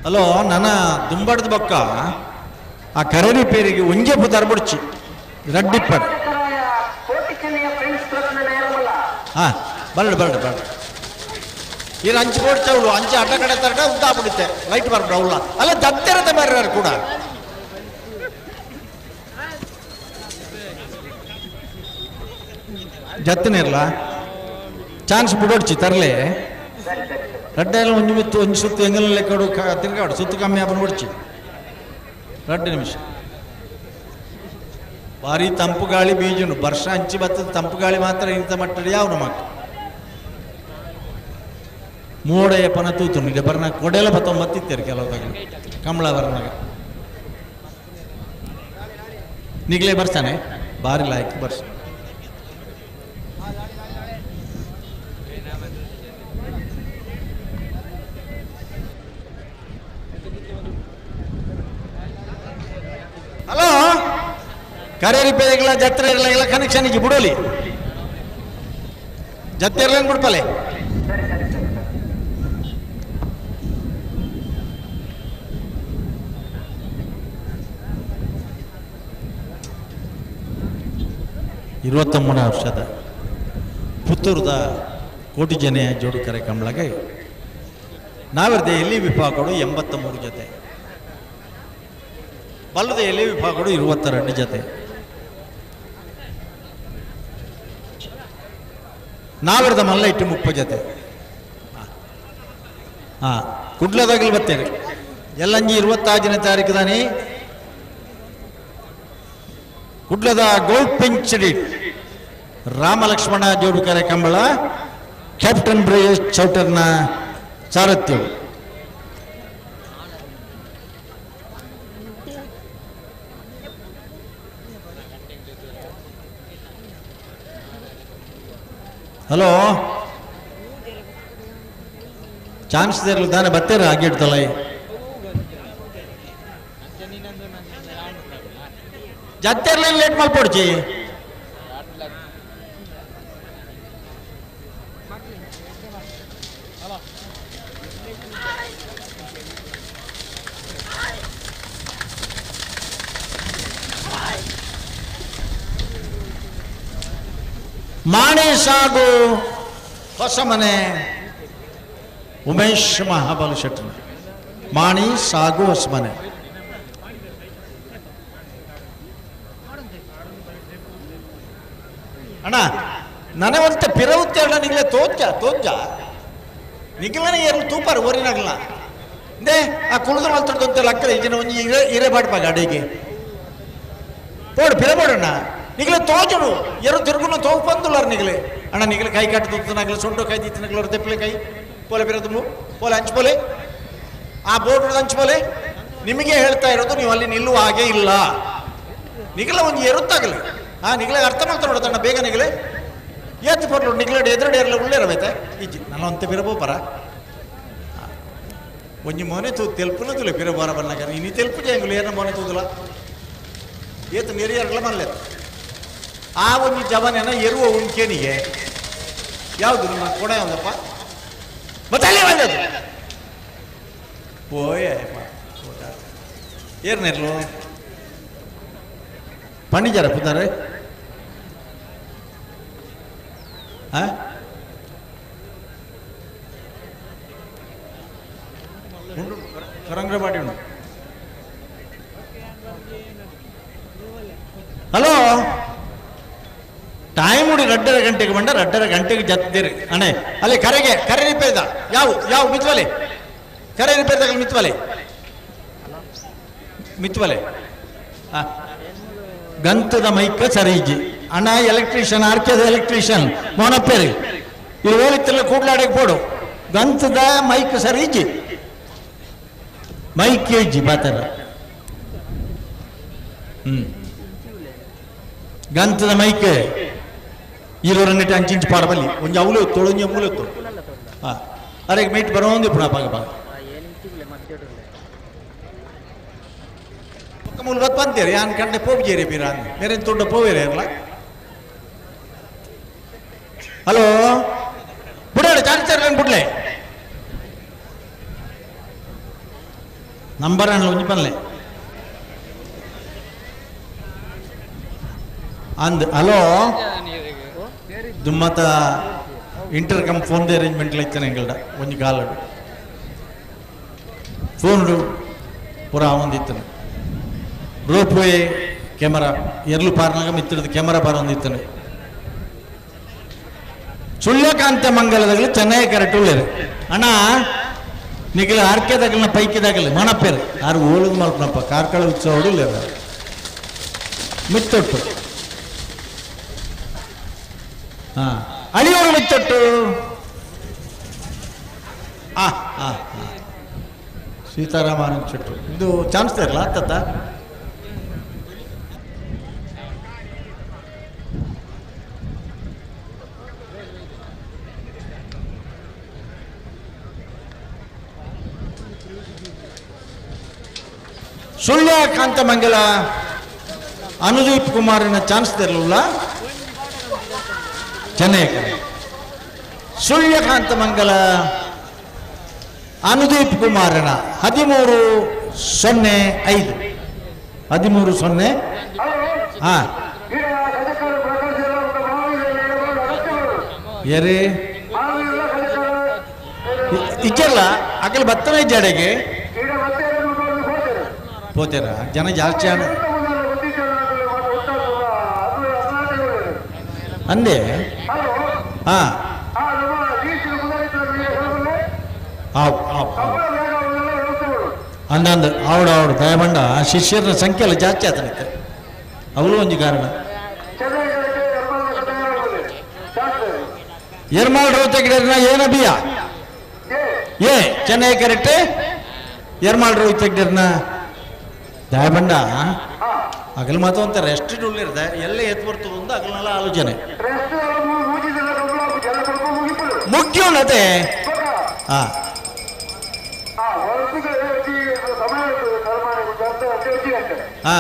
ಹಲೋ ನನ್ನ ದುಂಬಡ್ದ ಬೊಕ್ಕ ಆ ಕರೆ ಪೇರಿಗೆ ಒಂಜೆ ಪುದಾರ್ ಬುಡ್ಚಿ ರಡ್ಡಿಪ್ಪಡ್. ಹಾ ಬರಡು ಬರಡು ಬರಡು ಈಗ ಅಂಚು ಕೊಡ್ತಾವಳು ಅಂಚೆ ಅಡ್ಡ ಕಡೆ ತರಟ ಉದ್ದ ಬಿಡುತ್ತೆ ಲೈಟ್ ಬರ್ಬಿಡ ಅವಳ ಅಲ್ಲ ದತ್ತಿರತೆ ಬರ್ಯಾರ ಕೂಡ. ಜತ್ತನಿರ್ಲ ಚಾನ್ಸ್ ಬಿಡೋಡ್ಚಿ ತರಲೆ ರಡ್ಡ ಎಲ್ಲ ಒಂಜಿ ಮಿತ್ತು ಒಂಜಿ ಸುತ್ತು ಎಂಗಲ ಲೆಕ್ಕಡು ತಿರ್ಗಾಡು ಸುತ್ತು ಕಮ್ಮಿ ಆಪನ ಬಿಡ್ಚಿ 2 ನಿಮಿಷ. ಭಾರಿ ತಂಪು ಗಾಳಿ ಬೀಜನು ವರ್ಷ ಹಂಚಿ ಬತ್ತದ ತಂಪು ಗಾಳಿ ಮಾತ್ರ ಇಂಥ ಮಟ್ಟಡಿ ಯಾವ ನಮಕ್ ಮೋಡೆಯ ಪನ ತೂತು ಇದೆ ಬರ್ನ ಕೊಡೆಲ್ಲ ಬತ್ತೊಂಬತ್ತಿತ್ತೇರು ಕೆಲವು ಕಮಲ ಬರ್ನಾಗ ನಿಗ್ಲೇ ಬರ್ತಾನೆ ಭಾರಿ ಲಾಯ್ಕ್ ಬರ್ಸ. ಕರೆ ರಿಪೇರಿಗಳ ಜಾತ್ರೆ ಇರಲಾಗಿಲ್ಲ ಕನೆಕ್ಷನ್ ಇಜ್ಜಿ ಬುಡೋಲಿ ಜತ್ತೆ ಇರ್ಲೇನು ಬಿಡ್ಪಲೆ. 23 ವರ್ಷದ ಪುತ್ತೂರದ ಕೋಟಿ ಜನೆಯ ಜೋಡುಕರೆ ಕಂಬಳಗೆ ನಾವಿರ್ದೆ ಎಲ್ಲಿ ವಿಭಾಗಗಳು 83 ಜೊತೆ, ಬಲ್ಲದ ಎಲ್ಲಿ ವಿಭಾಗಗಳು 22 ಜೊತೆ. ನಾವಿರ್ದ ಮಲ್ಲ ಇಟ್ಟು 30 ಜೊತೆ. ಹಾಂ ಕುಡ್ಲದಾಗಲಿ ಬರ್ತೇನೆ ಎಲ್ಲಂಜಿ 26ನೇ ತಾರೀಕು ತಾನೇ ಕುಡ್ಲದ ಗೋಲ್ಡ್ ಪಿಂಚಡಿ ರಾಮಲಕ್ಷ್ಮಣ ಜೋಡುಕರೆ ಕಂಬಳ ಕ್ಯಾಪ್ಟನ್ ಬ್ರೇಜ್ ಚೌಟರ್ನ ಸಾರಥ್ಯವು. ಹಲೋ ಚಾನ್ಸ್ ಇರಲು ತಾನೆ ಬತ್ತೀರ ಆಗಿಡ್ತಲ್ಲ. ಜತ್ತೆರ್ಲೇನು ಲೇಟ್ ಮಲ್ಪೊಡ್ಚಿ. ಮಾಣಿ ಸಾಗು ಹೊಸಮನೆ ಉಮೇಶ್ ಮಹಾಬಲ ಶೆಟ್ಟರ್. ಮಾಣಿ ಸಾಗು ಹೊಸಮನೆ. ಅಣ್ಣ ನನವಂತ ಪಿರವುತ್ತೆ ಅಣ್ಣ ನಿಗ್ಲೆ ತೋಜ ತೋಜ ನಿಗ್ಲನೆ ಏರು ತೂಪಾರು ಓರಿನಾಗಲ್ಲ they ಆ ಕುಳಿದ್ರು ಮಲ್ತಡ್ದಂತ ಲಕ್ಕದ ಈಗಿನ ಒಂಜಿ ಇರೆ ಇರೆ ಬಾಡ್ಪ ಗಾಡಿಗೆ ಪೋಡು ಪಿರಬೋಡಣ್ಣ ನಿಗ್ಲೆ ತೋಜಡು ಎರು ತಿರುಗುನ ತೋಪಂದುಲ್ಲಾರ ನಿಗ್ಲೆ ಅಣ್ಣ ನಿಗ್ಲೆ ಕೈ ಕಟ್ಟು ನಗಲೆ ಸೊಂಡು ಕೈ ದಿತ್ತಿನಗಲ ಅವ್ರ ತೆಪ್ಪಲೆ ಕೈ ಪೋಲೆ ಪಿರದು ಪೋಲೆ ಹಂಚ್ಪೋಲೆ ಆ ಬೋರ್ಡ್ ಹಂಚ್ಪೋಲೆ ನಿಮಗೆ ಹೇಳ್ತಾ ಇರೋದು ನೀವು ಅಲ್ಲಿ ನಿಲ್ಲುವ ಹಾಗೆ ಇಲ್ಲ ನಿಗಲ ಒಂದು ಎರುತ್ತಾಗಲಿ ಹಾಂ ನಿಗಲೆ ಅರ್ಥ ಮಾಡ್ತಾ ನೋಡೋದಣ್ಣ ಬೇಗ ನಿಗಲೆ ಏತ್ ಪರ್ಲು ನಿಗ್ಲೆಡ್ ಎದುರುಡೆ ಇರಲ್ಲ ಉಳ್ಳೇರಬೇತೆ ಇಜ್ಜಿ ನಾನು ಅಂತ ಬಿರಬೋ ಪರ ಒಂಜಿ ಮೋನೆ ತೂ ತೆಲ್ಪುನ ತುಲೆ ಪಿರ ಬಾರ ಬನ್ನಾಗ ಇನಿ ತೆಲ್ಪು ಜಂಗುಲು ಏನ ಮೋನೆ ತೂದುಲ ಏತು ನೆರಿಯರ್ಲ ಮಲ್ಲೆ ಆ ಒಂಜಿ ಜವನೆನ ಎರುವ ಉಂಕೆನಿಗೆ ಯಾವುದು ನಿಮ್ಮ ಕೊಡ ಯಾವುದಪ್ಪ ಮತ್ತೆ ಅಲ್ಲೇ ಬಂದದ್ದು ಪೋಯೆ ಏರ್ನೆರ್ಲು ಪಂಡಿಜಾರ ಪುದಾರೆ ಕರಂಗ್ರವಾಡಿ ಉಂಟು. ಹಲೋ ಟೈಮ್ ಉಡಿ 2.5 ಗಂಟೆಗೆ ಬಂಡ 2.5 ಗಂಟೆಗೆ ಜತ್ತಿರಿ ಅಣ್ಣೆ ಅಲ್ಲಿ ಕರೆಗೆ ಕರೆ ರಿಪೇರ್ದ ಯಾವ ಯಾವ ಮಿತ್ವಲೆ ಕರೆ ರಿಪೇರ್ದಾಗ ಮಿತ್ವಲೆ ಮಿತ್ವಲೆ ಹಾಂ ಗಂತದ ಮೈಕ ಸರಿ ಇಜ್ಜಿ ಅಣ್ಣ ಎಲೆಕ್ಟ್ರಿಷಿಯನ್ ಆರ್ಕೆದ ಎಲೆಕ್ಟ್ರಿಷಿಯನ್ ಮೋನಪ್ಪೇರಿ ಇದು ಹೋಲಿತ್ತಲ್ಲ ಕೂಡ್ಲಾಡಕ್ಕೆ ಪೋಡು ಗಂತದ ಮೈಕ್ ಸರಿ ಇಜ್ಜಿ ಮೈಕ್ ಇಜ್ಜಿ ಬಾತಾರ ಹ್ಮ್ ಗಂತದ ಮೈಕ್ ಇರೋರನ್ನಿಟ್ಟು ಅಂಚಿಂಚು ಪಾಡಬಲ್ಲಿ ಒಂಜಿ ಅವಲು ಎತ್ತೋಳು ಒಂಜಿ ಮೂಲೆ ಎತ್ತೋಳು ಹಾಂ ಅರೆ ಮೀಟ್ ಬರೋಂದು ಪುನಃ ಪಾಗ ಪಾಗ ಮೂಲ ಬತ್ ಬಂತೀರಿ ಯಾನ್ ಕಂಡೆ ಪೋಬ್ಜೇರಿ ಬೀರ ಬೇರೆ ತುಂಡ ಪೋವೇರಿ ಅಲ್ಲ. ಹಲೋ ಬಿಡೋಣ ಚಾರ್ಜರ್ ಬಿಡ್ಲೆ ನಂಬರ್ ಅಣ್ಣ ಒಂಜಿ ಪನ್ಲೆ ಅಂದ್ ಹಲೋ ದುಮ್ಮತ ಇಂಟರ್ ಕಮ್ ಫೋನ್ ಅರೇಂಜ್ಮೆಂಟ್ ಇತ್ತಾನೆ ಎಂಗಲ್ಡ ಒಂಜಿ ಕಾಲಡು ಫೋನ್ ಪೂರ ಒಂದಿತ್ತನೆ ರೋಪ್ ವೇ ಕ್ಯಾಮರಾ ಎರ್ಲು ಪಾರ್ನಾಗ ಮಿತ್ತಿರದ ಕ್ಯಾಮರಾ ಪಾರ ಒಂದಿತ್ತನೆ ಸುಳ್ಯಕಾಂತ ಮಂಗಲದಾಗಲಿ ಚೆನ್ನಾಗಿ ಕರೆಕ್ಟ್ ಉಳ್ಳೇರು ಅಣ್ಣ ನಿಗಲ ಆರ್ಕೆದಾಗಲಿನ ಪೈಕಿದಾಗಲಿ ಮಣಪ್ಪೇರು ಆರು ಓಲದ ಮಲ್ಪನಪ್ಪ ಕಾರ್ಕಳ ಉತ್ಸವ ಉಳ್ಳೇರು ಮಿತ್ತೊಟ್ಟು ಹಾಂ ಅಳಿಯೋರು ಮಿತ್ತೊಟ್ಟು ಆ ಆ ಸೀತಾರಾಮಾನಂದ ಶೆಟ್ಟರು ಇದು ಚಾನ್ಸ್ ಇರಲ್ಲ ತತ್ತ ಸುಳ್ಯ ಕಾಂತಮಂಗಲ ಅನುದೀಪ್ ಕುಮಾರನ ಚಾನ್ಸ್ ತೆರಲಿಲ್ಲ ಚೆನ್ನೈ ಸುಳ್ಯಕಾಂತ ಮಂಗಲ ಅನುದೀಪ್ ಕುಮಾರನ 13-05 13-0. ಹಾ ಯಾರೇ ಇಜ್ಜಲ್ಲ ಅಕಲ್ ಬತ್ತನ ಇಜ್ಜಾಡೆಗೆ ಪೋತೇರ ಜನ ಜಾಸ್ತಿ ಆನ ಅಂದೆ. ಹಾ ಆವ್ ಆವ್ ಆವ್ ಅಂದಂದು ಆವಡ ಆವಡು ದಯಮಂಡ ಶಿಷ್ಯರ ಸಂಖ್ಯೆ ಎಲ್ಲ ಜಾಸ್ತಿ ಆತನಿತ್ತು ಅವಳು ಒಂಜಿ ಕಾರಣ. ಎರ್ಮಾಲ್ ರೋಹಿತ್ ಏನ ಬಿಯ ಏ ಚೆನ್ನೈ ಕರೆಕ್ಟ್ ಎರ್ಮಾಲ್ ರೋಹಿತ್ ತೆಗ್ದಿರ್ನ ದಯಬಂಡ ಅಗಲ್ ಮಾತು ಅಂತ ರೆಸ್ಟ್ ಉಳ್ಳಿರ್ದ ಎಲ್ಲ ಎತ್ ಬರ್ತದೆ ಅಂತ ಅಗಲ್ನೆಲ್ಲ ಆಲೋಚನೆ ಮುಖ್ಯ ಹಾ ಹಾ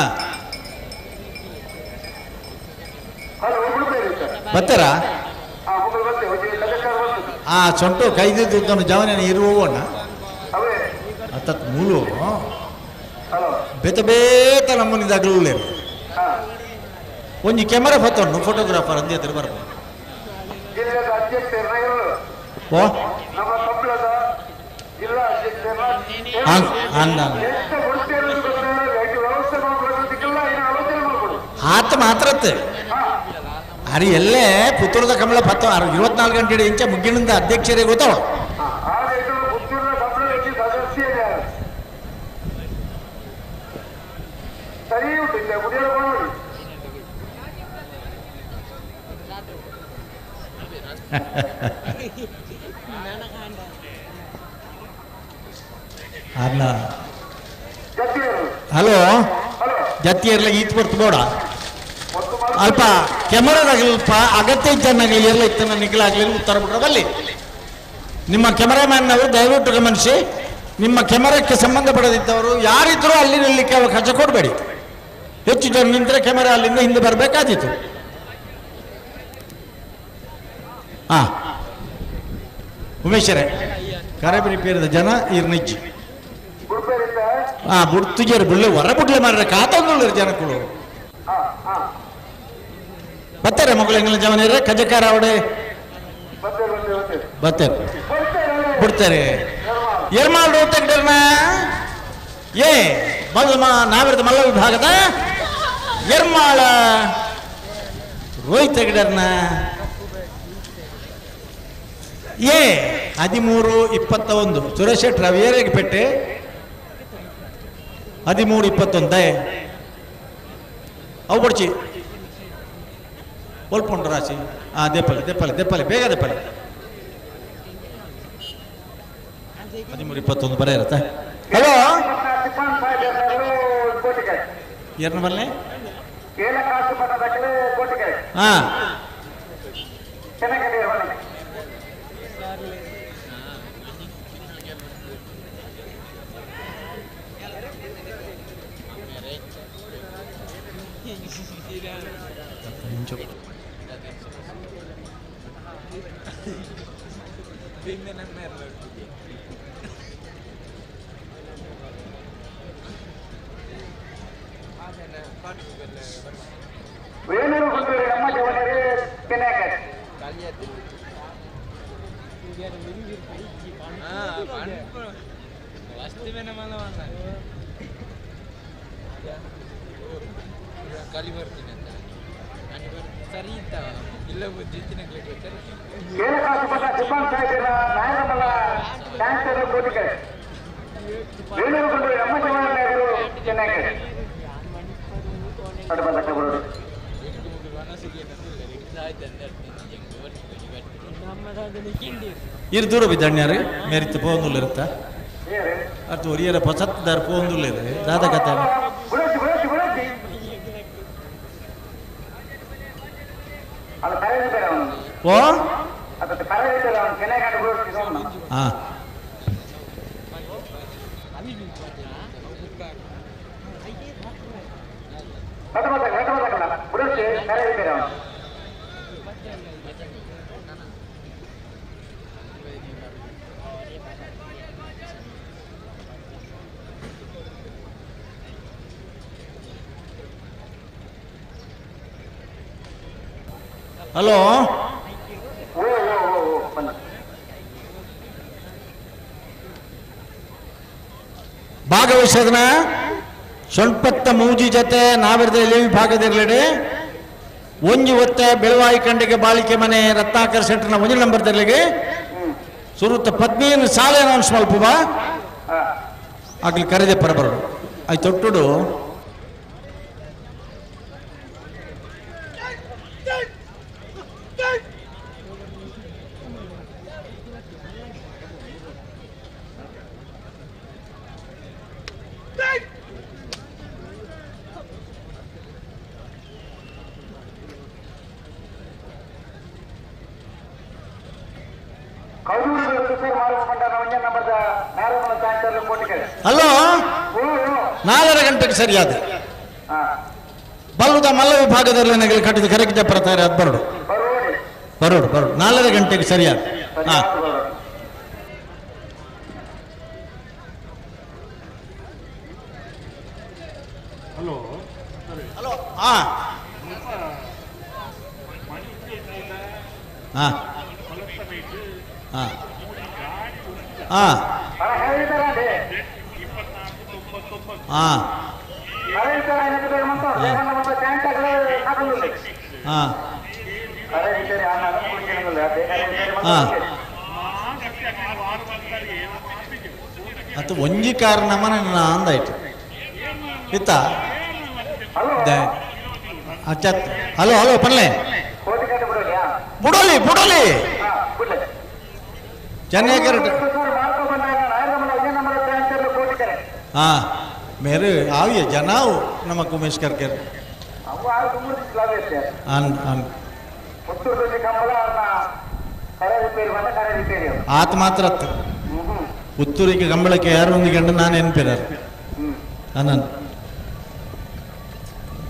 ಬರ್ತಾರಾ? ಆ ಸೊಂಟು ಕೈದಿದ್ದು ಜವನ ಇರುವಣ್ಣ ಅತ್ತತ್ ಮೂಲು ಬೇತ ಬೇತ ನಮ್ಮನಿದಾಗಲೂ ಒಂಜಿ ಕ್ಯಾಮರಾ ಫತ್ತೊಂಡು ಫೋಟೋಗ್ರಾಫರ್ ಅಂದೇ ಹತ್ರ ಬರ್ಬೋದು. ಓ ಆತ ಮಾತ್ರತ್ತೆ ಅರೆ ಎಲ್ಲೇ ಪುತ್ತೂರದ ಕಮಲ ಪತ್ತ 24 ಗಂಟೆ ಇಂಚ ಮುಗ್ಗಿನಿಂದ ಅಧ್ಯಕ್ಷರೇ ಗೊತ್ತವ. ಅಲ್ಲ ಹಲೋ ಜತ್ತಿಯರ್ಲ ಈತ್ ಬರ್ತು ಬೋಡ ಅಲ್ಪ ಕ್ಯಾಮರಾದಾಗಲ್ಪ ಅಗತ್ಯ ಇದ್ದಾಗಲಿ ಎಲ್ಲ ಇತ್ತನ ನಿಗಲಾಗಲಿ ಉತ್ತರ ಬಿಡ್ರವಲ್ಲಿ ನಿಮ್ಮ ಕ್ಯಾಮರಾಮ್ಯಾನ್ನವರು ದಯವಿಟ್ಟು ಗಮನಿಸಿ. ನಿಮ್ಮ ಕ್ಯಾಮರಾಕ್ಕೆ ಸಂಬಂಧಪಡದಿದ್ದವರು ಯಾರಿದ್ರೂ ಅಲ್ಲಿ ನಿಲ್ಲಕ್ಕೆ ಅವಕಾಶ ಕೊಡಬೇಡಿ. ಹೆಚ್ಚು ಜನ ನಿಂತರೆ ಕ್ಯಾಮರಾ ಅಲ್ಲಿಂದ ಹಿಂದೆ ಬರಬೇಕಾದೀತು. ಹಾಂ ಉಮೇಶರೇ ಕರಬಿರಿ ಪೇರದ ಜನ ಇರ್ನಿಜ್ಜಿ ಹಾಂ ಬುಡ್ತುಜೇರು ಬುಳ್ಳೆ ಹೊರ ಬುಡ್ಲೆ ಮಾರ್ರೆ ಕಾತೊಂದುಳ್ಳರು ಜನಕ್ಕಳು ಬರ್ತಾರೆ ಮಗಳು ಎಂಗ್ಲ ಜವನಿರ ಕಜಕಾರ ಅವಡೆ ಬರ್ತಾರೆ ಬಿಡ್ತಾರೆ ಎರ್ಮಾಲ್ ತೆಗ್ಡರ್ನ ಏ ಮೊದಲು ನಾವಿರದ ಮಲ್ಲ ವಿಭಾಗದ ಎರ್ಮಾಳ ರೋಹಿತ್ ತೆಗಡರ್ನ ಎ 13-21 ಸುರೇಶ್ ಶೆಟ್ಟಿ ರವಿಯರಿಗೆ ಪೆಟ್ಟೆ 13-21 ಅವು ಬಡ್ಚಿ ಒಲ್ಪೊಂಡು ರಾಶಿ. ಹಾಂ ದೇಪಲ್ಲಿ ದೇಪಲ್ಲಿ ದೇಪಲ್ಲಿ ಬೇಗ ದೇಪಲ್ಲಿ 13-21 ಬರೇ ಇರತ್ತೆ. ಹಲೋ ಯಾರನ್ನ ಬರಲಿ? ಹಾಂ ಇರು ದೂರ ಬಿದ್ದಣ್ಯಾರು ಮೇರಿತ್ತು ಪೋಂದುಲ್ಲ ಇರುತ್ತ ಅದು ಒರಿಯರ ಪಸತ್ದಾರ ಪೋಂದುಲ್ಲ ದಾದ ಕತೆ. ಓ ಹಾಂ ಕರೆ ರಿಪೇರಿ ಅವನು. ಹಲೋ ಓ ಓ ಓ ಓ ಬನ್ನ. ಭಾಗವಹಿಸೋದನ್ನ ಸೊಂಪತ್ತ ಮೂಜಿ ಜೊತೆ ನಾವಿರದ ಎಲ್ಲಿ ವಿಭಾಗದಿರಲಿಡೆ ಒಂಜಿ ಒತ್ತೆ ಬೆಳವಾಯಿ ಕಂಡಿಗೆ ಬಾಳಿಕೆ ಮನೆ ರತ್ನಾಕರ್ ಸೆಂಟರ್ನ ಒಂಜಿ ನಂಬರ್ ದರ್ಲಿಗೆ ಸುರುತ್ತ ಪದ್ಮಿನ ಸಾಲೆ ಅನೌನ್ಸ್ ಮಲ್ಪ ಬಾ ಆಗ್ಲಿ ಕರೆದೆ ಪರಬರು ಆಯ್ತು ತೊಟ್ಟುಡು. ಹಲೋ 4.5 ಗಂಟೆಗೆ ಸರಿಯಾದ ಬಲ್ಲುದ ಮಲ್ಲ ವಿಭಾಗದಲ್ಲಿ ನನಗೆ ಕಟ್ಟಿದ ಕರೆಕ್ಟ್ ಬರ್ತಾರೆ. ಅದು ಬರಡು ಬರೋಡು ಬರೋಡು 4.5 ಗಂಟೆಗೆ ಸರಿಯಾದ. ಹಾ ಹಲೋ ಹಲೋ ಹಾ ಹಾ ಹಾ ಹಾ ಹಾ ಹಾ ಹಾ ಅದು ಒಂಜಿ ಕಾರಣ ನನ್ನ ಅಂದಾಯ್ತು ಇತ್ತ ಅಚ್ಚ. ಹಲೋ ಹಲೋ ಪನ್ಲೆ ಬುಡೋಲಿ ಬುಡೋಲಿ ಚೆನ್ನೈ ಕರೆಕ್ಟ್. ಹಾ ಮೇರೆ ಆವಿಯ ಜನಾವು ನಮ್ಮ ಉಮೇಶ್ ಕರ್ಕರ್ ಅನ್ ಅನ್ ಆತ ಮಾತ್ರ ಅತ್ತ ಪುತ್ತೂರಿಗೆ ಕಂಬಳಕ್ಕೆ ಯಾರು ಒಂದು ಗಂಡ ನಾನು ನೆನಪಿರಾರು ನಾನು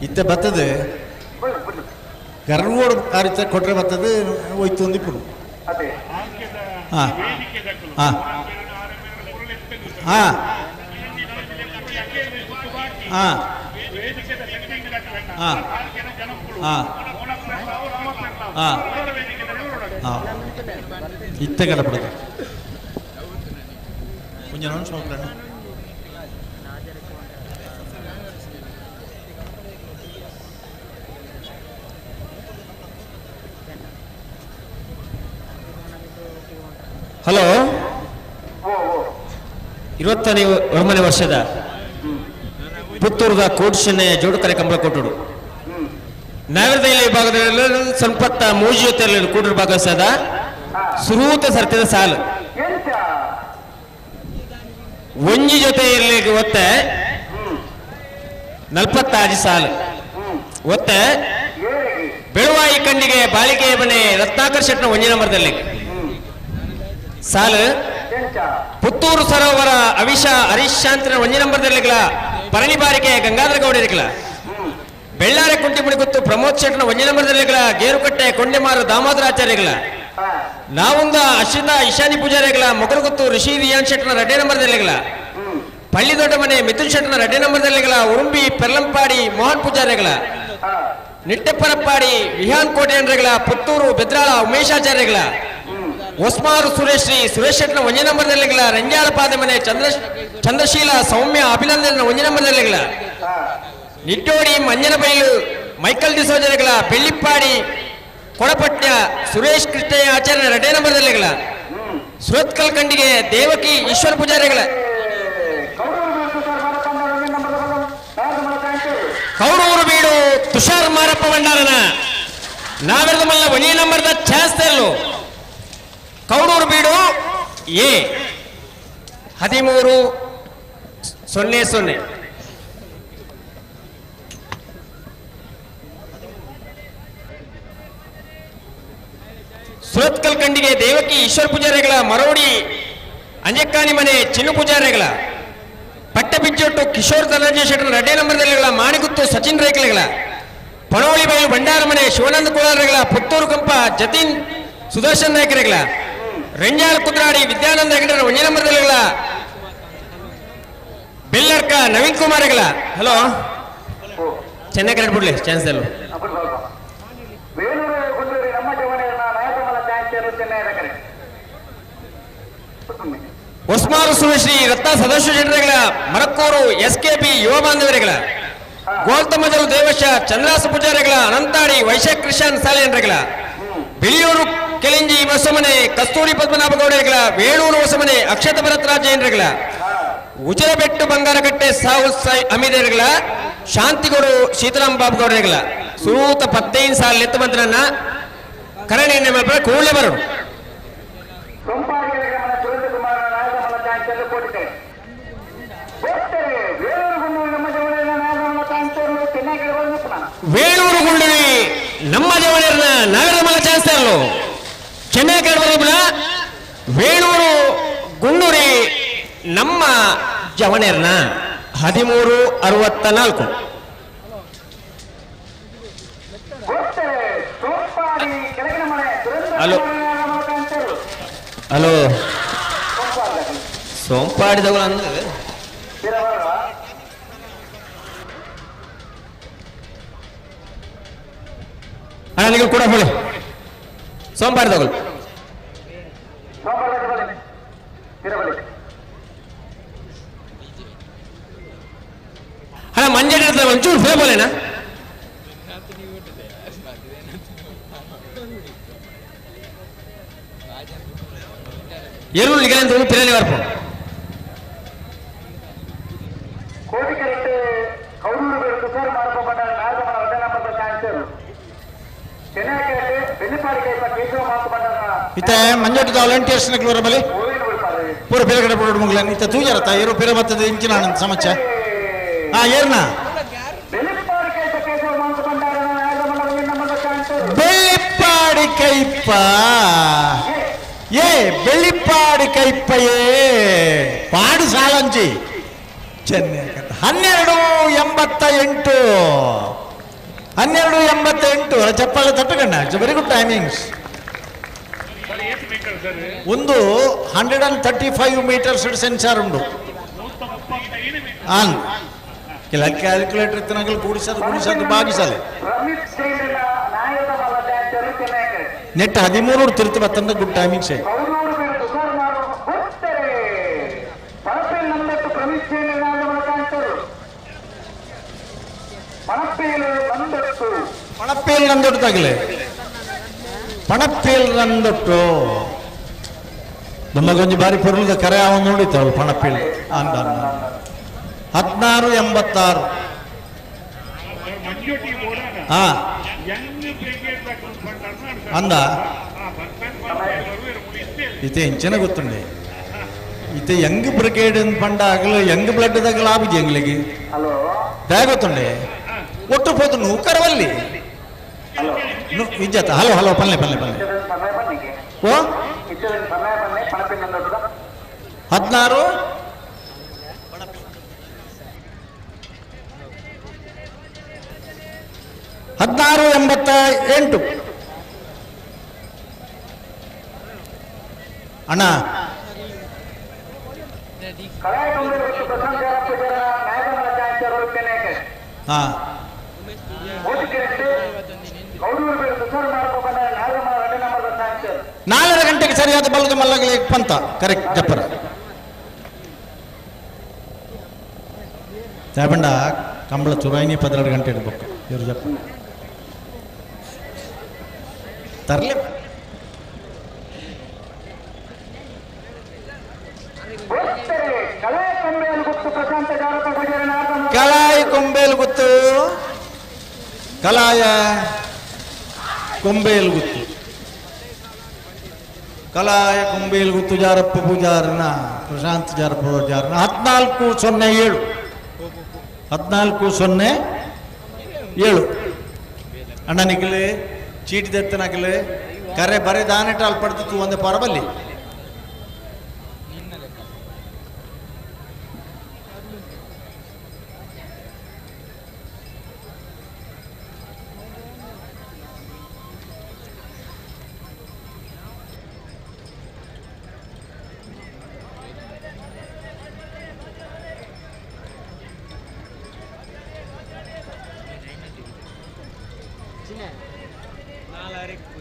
ಇತ್ತ ಬರ್ತದೆ ಗರ್ವೋಡು ಕಾರ್ಯ ಕೊಟ್ರೆ ಬರ್ತದೆ ಹೋಯ್ತು ಒಂದು ಇಪ್ಪು. ಹಾಂ ಹಾಂ ಹಾಂ ಹಾಂ ಹಾಂ ಹಾಂ ಹಾಂ ಹಾಂ ಇತ್ತೆ ಕಡಪಡದು కొంచెం అనౌన్స్ అవుతాను. ಹಲೋ 29ನೇ ವರ್ಷದ ಪುತ್ತೂರದ ಕೋಟ್ಸನ್ನೆ ಜೋಡುಕರೆ ಕಂಬಳ ಕೊಟ್ಟುಡು ನಾಗರದೈಲ ವಿಭಾಗದಲ್ಲಿ ಸಂಪತ್ತ ಮೂಜಿ ಜೊತೆಯಲ್ಲಿ ಕೂಟರು ಭಾಗವಹಿಸದ ಸುರೂತ ಸರ್ತಿದ ಸಾಲು ಒಂಜಿ ಜೊತೆಯಲ್ಲಿ ಒತ್ತೆ 46 ಸಾಲು ಒತ್ತೆ ಬೆಳುವಾಯಿ ಕಂಡಿಗೆ ಬಾಳಿಕೆ ಮನೆ ರತ್ನಾಕರ್ ಶೆಟ್ನ ಒಂಜಿ ನಂಬರ್ದಲ್ಲಿ ಸಾಲು ಪುತ್ತೂರು ಸರೋವರ ಅವಿಷ ಹರೀಶ್ ಶಾಂತಿನ ಒಂಜಿ ನಂಬರ್ದಲ್ಲಿಗಳ ಪರಣಿ ಬಾರಿಕೆ ಗಂಗಾಧರ ಗೌಡರಿಗಳ ಬೆಳ್ಳಾರೆ ಕುಂಟಿಪುಡಿ ಗುತ್ತು ಪ್ರಮೋದ್ ಶೆಟ್ನ ಒಂಜಿ ನಂಬರ್ದಲ್ಲಿಗಳ ಗೇರುಕಟ್ಟೆ ಕೊಂಡೆಮಾರು ದಾಮೋದರಾಚಾರ್ಯಗಳ ನಾವುಂದ ಅಶ್ವಿನ ಇಶಾನಿ ಪೂಜಾರಿಗಳ ಮೊಗರುಗುತ್ತು ಋಷಿ ರಿಯಾನ್ ಶೆಟ್ನ ರಡ್ಡೆ ನಂಬರ್ದಲ್ಲಿಗಳ ಪಳ್ಳಿ ದೊಡ್ಡ ಮನೆ ಮಿಥುನ್ ಶೆಟ್ನ ರಡ್ಡೆ ನಂಬರ್ದಲ್ಲಿಗಳ ಉರುಂಬಿ ಪೆರ್ಲಂಪಾಡಿ ಮೋಹನ್ ಪೂಜಾರಿಗಳ ನಿಟ್ಟೆಪ್ಪರಪ್ಪಾಡಿ ವಿಹಾನ್ ಕೋಟೆಯನ್ರಿಗಳ ಪುತ್ತೂರು ಬೆದ್ರಾಳ ಉಮೇಶಾಚಾರ್ಯಗಳ ಹೊಸ್ಮಾರು ಸುರೇಶ್ ಶ್ರೀ ಸುರೇಶ್ ಶೆಟ್ನ ಒಂಜಿ ನಂಬರ್ದಲ್ಲಿಗಳ ರಂಜಾಳ ಪಾದ ಮನೆ ಚಂದ್ರಶೀಲ ಸೌಮ್ಯ ಅಭಿನಂದನ ಒಂಜಿ ನಂಬರ್ದಲ್ಲಿಗಳ ನಿಟ್ಟೋಡಿ ಮಂಜನಬೈಲು ಮೈಕಲ್ ಡಿಸೋಜರ್ಗಳ ಬೆಳ್ಳಿಪ್ಪಾಡಿ ಕೊಡಪಟ್ಯ ಸುರೇಶ್ ಕೃಷ್ಣಯ್ಯ ಆಚಾರ್ಯ ಎರಡೇ ನಂಬರ್ದಲ್ಲಿಗಳ ಸುರತ್ಕಲ್ ಕಂಡಿಗೆ ದೇವಕಿ ಈಶ್ವರ ಪೂಜಾರಿಗಳ ಕೌಡೂರು ಬೀಡು ತುಷಾರ್ ಮಾರಪ್ಪ ಭಂಡಾರನ ನಾವೆರದ ಮಲ್ಲ ಒಂದೇ ನಂಬರ್ದ ಛಾಸ್ತಲ್ಲು ಕೌಡೂರು ಬೀಡು ಎ 13-0-0. ಸುರತ್ಕಲ್ ಕಂಡಿಗೆ ದೇವಕಿ ಈಶ್ವರ ಪೂಜಾರಿಗಳ ಮರೋಡಿ ಅಂಜಕ್ಕಾನಿ ಮನೆ ಚಿನ್ನು ಪೂಜಾರಿಗಳ ಪಟ್ಟಬಿಜ್ಜೊಟ್ಟು ಕಿಶೋರ್ ಧನಂಜಯ ಶೆಟ್ಟರ್ ಎರಡೇ ನಂಬರ್ದಲ್ಲಿಗಳ ಮಾಣಿಗುತ್ತು ಸಚಿನ್ ರೇಖಲೆಗಳ ಪಣೋಳಿ ಬೈಲು ಭಂಡಾರಮನೆ ಶಿವಾನಂದ ಕೋಲಾರಗಳ ಪುತ್ತೂರು ಕಂಪ ಜತಿನ್ ಸುದರ್ಶನ್ ನಾಯಕರಿಗಳ ರಂಜಾಲ್ ಕುದ್ರಾಡಿ ವಿದ್ಯಾನಂದ ಹೆಗಡೆರ ಒಂಜಿ ನಂಬರ್ದಲ್ಲಿಗಳ ಬೆಲ್ಲರ್ಕ ನವೀನ್ ಕುಮಾರ್ಗಳ. ಹಲೋ ಚೆನ್ನಾಗಿ ಕರೆಕ್ಟ್ ಬಿಡ್ಲಿ ಚಾನ್ಸ್ ಅಲ್ಲೂ. ಹೊಸ್ಮಾರು ಸುರೇಶ್ರೀ ರತ್ನ ಸದಸ್ಯ ಜನರುಗಳ ಮರಕ್ಕೂರು ಎಸ್ ಕೆ ಪಿ ಯುವ ಬಾಂಧವರಿಗಳ ಗೋಲ್ತಮಜಲು ದೇವಶ ಚಂದ್ರಾಸ ಪೂಜಾರಿಗಳ ಅನಂತಾಡಿ ವೈಶಾಖ್ ಕ್ರಿಶಾನ್ ಸಾಲೇನ್ರಗಳ ಬಿಳಿಯೂರು ಕೆಲಿಂಜಿ ಹೊಸಮನೆ ಕಸ್ತೂರಿ ಪದ್ಮನಾಭ ಗೌಡರಿಗಳ ವೇಣೂರು ಹೊಸಮನೆ ಅಕ್ಷತ ಭರತ್ ಜೈನರುಗಳ ಉಜರಬೆಟ್ಟು ಬಂಗಾರಕಟ್ಟೆ ಸಾವು ಸಾಯಿ ಅಮೀದರ್ಗಳ ಶಾಂತಿಗೌಡು ಶೀತಲಾಂ ಬಾಬು ಗೌಡರಿಗಳ ಸುರೂತ ಪತ್ತೈನ್ ಸಾಲ ಎತ್ತು ಮಂತ್ರನ್ನ ಕರಣೆ ಕೂಡಲೇ ಬರೋಣ. ವೇಣೂರು ಗುಂಡುವಿ ನಮ್ಮ ಜವಳಿಯರ್ನ ನಾಗರ ಮಲ ಚಾನ್ಸರ್ಲು ಚೆನ್ನೈ ಕಡೆ ವೇಣೂರು ಗುಂಡೂರಿ ನಮ್ಮ ಜವಣೇರ್ನ 13:64. ಹಲೋ ಹಲೋ ಸೋಂಪಾಡಿದವರು ಅಂದ್ರೆ ಅಣ್ಣ ನೀವು ಕೂಡ ಹೇಳಿ ಸೋಂಪಾಡಿದವರು. ಅಣ್ಣ ಮಂಜೆ ಒಂಚೂರು ಫೇ ಬೋಲೇನಾ? ಎರುಳು ನಿಗಲಂತ ಪಿರನೆ ವರ್ಪು. ಇತ್ತೆ ಮಂಜೋಟದ ವಾಲಂಟಿಯರ್ಸ್ ನಕ್ಲೂರ ಬಲಿ ಪೂರ ಪಿರ ಕಡೆ ಪೂರ ಮುಗ್ಲ ಇತ್ತ ತೂಜರತ್ತ ಏರು ಪಿರ ಬತ್ತದ ಇಂಚಿನ ಸಮಸ್ಯೆ. ಹಾ ಏರ್ನ ಬೆಳ್ಳಿಪ್ಪಾಡಿ ಕೈಪ್ಪ ಏ ಬೆಳ್ಳಿಪ್ಪಾಡಿ ಕೈಪ್ಪಯೇ ಪಾಡು ಸಾಲಂಚಿ ಚೆನ್ನೈ 12:88 12:88. ಚಪ್ಪಾಳೆ ತಟ್ಟುಕಣ್ಣ. It's very good timings. ಒಂದು 135 ಮೀಟರ್ಸ್ ಸೆನ್ಸಾರ್ ಉಂಡು. ಆನ್ ಇಲ್ಲ ಕ್ಯಾಲ್ಕುಲೇಟರ್ ಇತ್ತನಾಗಲು ಕೂಡಿಸೋದು ಕೂಡಿಸೋದು ಬಾಗಿಸಲು ನೆಟ್ 13 ತಿರುತು ಬತ್ತಂದ ಗುಡ್ ಟೈಮಿಂಗ್ಸ್. ಪಣಪ್ಪೇಲ್ ನಂದೊಟ್ಟು ತಗಲೆ ಪಣಪ್ಪೇಲ್ ನಂದೊಟ್ಟು ನಮಗೊಂಜಿ ಬಾರಿ ಪೊರ್ಲದ ಕರೆ ಅವನು ನೋಡಿತಾವಳು ಪಣಪ್ಪೇಲ್ ಅಂದ 16:86. ಹಾ ಅಂದ ಇತ್ತೆ ಎಂಚನ ಗೊತ್ತುಂಡೆ ಇತ್ತೆ ಯಂಗ್ ಬ್ರಿಗೇಡ್ ಪಂಡ ಆಗಲು ಯಂಗ್ ಬ್ಲಡ್ ದಾಗ ಲಾಭಿಜಿ ಎಂಗ್ಲಿಗೆ ದಾಗ ಗೊತ್ತುಂಡೆ ಒಟ್ಟು ಪೋತು ನೂಕರವಲ್ಲಿ ಇಜ್ಜತ್ತ. ಹಲೋ ಹಲೋ ಪಲ್ಲೆ ಪಲ್ಲೆ ಪಲ್ಲೆ ಓ 16 16:88. ಅಣ್ಣ ಹಾ 4:30 ಗಂಟೆಗೆ ಸರಿಯಾದ ಬಲದ ಮಲ್ಲಗಲಿ ಪಂತ ಕರೆಕ್ಟ್ ಜಪ್ಪರ ಚಾಬಂಡ ಕಂಬಳ ಚುರಾಯಿನಿ 12 ಗಂಟೆ ಇಡಬೇಕು ಇವರು ಜಪ್ಪ ತರಲಿ. ಕಲಾಯಿ ಕೊಂಬೇಲು ಗೊತ್ತು ಕಲಾಯ ಕೊಂಬೇಲು ಗೊತ್ತು ಕಲಾಯ ಕೊಂಬೇಲು ಗೊತ್ತು ಜಾರಪ್ಪ ಪೂಜಾರನ ಪ್ರಶಾಂತ್ ಜಾರಪ್ಪ ಪೂಜಾರನ 14:07 14:07. ಅಣ್ಣ ನಿಖಲೆ ಚೀಟಿ ದತ್ತನಕಲೆ ಕರೆ ಬರೆ ದಾನೆಟ ಅಲ್ಲಿ ಪಡ್ತಿತ್ತು ಒಂದೇ ಪರಬಲ್ಲಿ.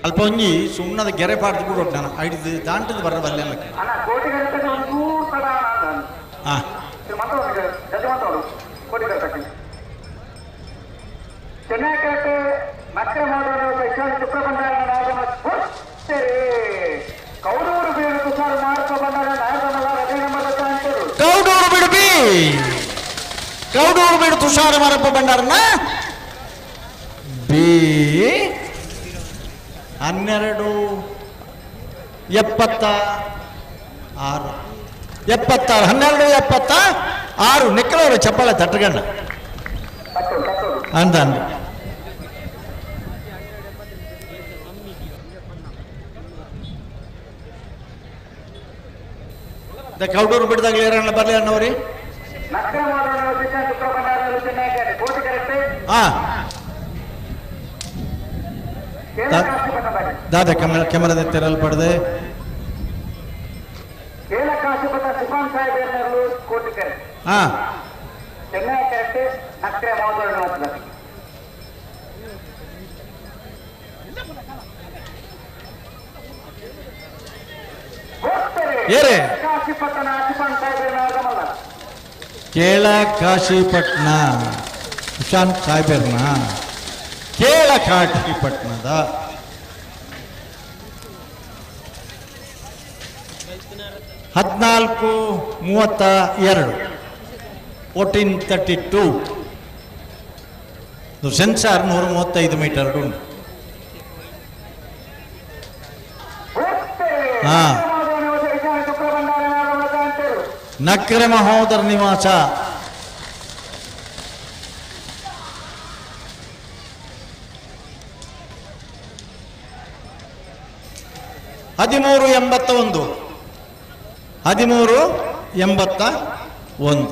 ಅಲ್ಪ ಒಂಜಿ ಸುಣ್ಣದ ಗೆರೆ ಪಾಡ್ದು ಕೂಡ ನಾನು ಐದು ದಾಂಟದ ಬರ ಬಲ್ಲೆ ಅಣ್ಣ ಕೋಟಿಗಟ್ಟೆ ಒಂಚೂರು ತಡ ಹಾ ಮಾತಾಡು ಕೋಟಿಗಟ್ಟೆ ಚೆನ್ನೈಕಟ್ಟೆ ನಕ್ರೆ ಮಾಡುವ ಶುಕ್ರ ಕೌಡೂರು ಬೀಡು ತುಷಾರ್ ಮಾರ್ಕ ಬಂಡಾರ ನಾಯಕನಲ್ಲ ರಜೆ ನಂಬರ್ ಅಂತಾರೆ. ಕೌಡೂರು ಬೀಡು ಬಿ, ಕೌಡೂರು ಬೀಡು ತುಷಾರ ಮಾರಪ್ಪ ಭಂಡಾರನ ಬಿ 12 76, 76, 12 76. ನಿಕ್ಕಲವರು ಚಪ್ಪಾಳೆ ತಟ್ಟಗಣ್ಣ ಅಂದ ಅಂದ. ಕೌಡೂರು ಬಿಡ್ದಾಗಲೇ ಏರಣ್ಣ ಬರಲಿ ಅಣ್ಣವ್ರಿ. ನಕ್ರೆ ಮಾಡುವ ಶುಕ್ರ ಭಂಡಾರ ಚೆನ್ನೈಕಟ್ಟೆ ಕೋಟಿಗಟ್ಟೆ. ಹಾ ದಾದಾ ಕ್ಯಾಮರಾ ಕ್ಯಾಮರಾದ ತೆರಲ್ಪಡದೆ. ಕೇಳಕಾಶಿಪಟ್ಟ ಸುಫಾನ್ ಸಾಹೇಬ್ ಕೋಟಿಕೆರೆ. ಹಾ ಚೆನ್ನೈ ಕರೆಕ್ಟ್ ನಕ್ರೆ ಮಾಧವ. ಏರೆ ಕಾಶಿಪಟ್ಟಣ ಸುಫಾನ್ ಸಾಹೇಬ್. ಕೇಳ ಕಾಶಿಪಟ್ನ ಸುಶಾಂತ್ ಸಾಹೇಬರ್ನ ಕೇಳ ಕಾಶಿಪಟ್ನದ 14:32, 14:32. ಸೆನ್ಸಾರ್ 135 ಮೀಟರ್ ಉಂಟು. ಹಾ ನಕ್ರೆ ಮಹೋದರ ನಿವಾಸ. 13 81, 13 81.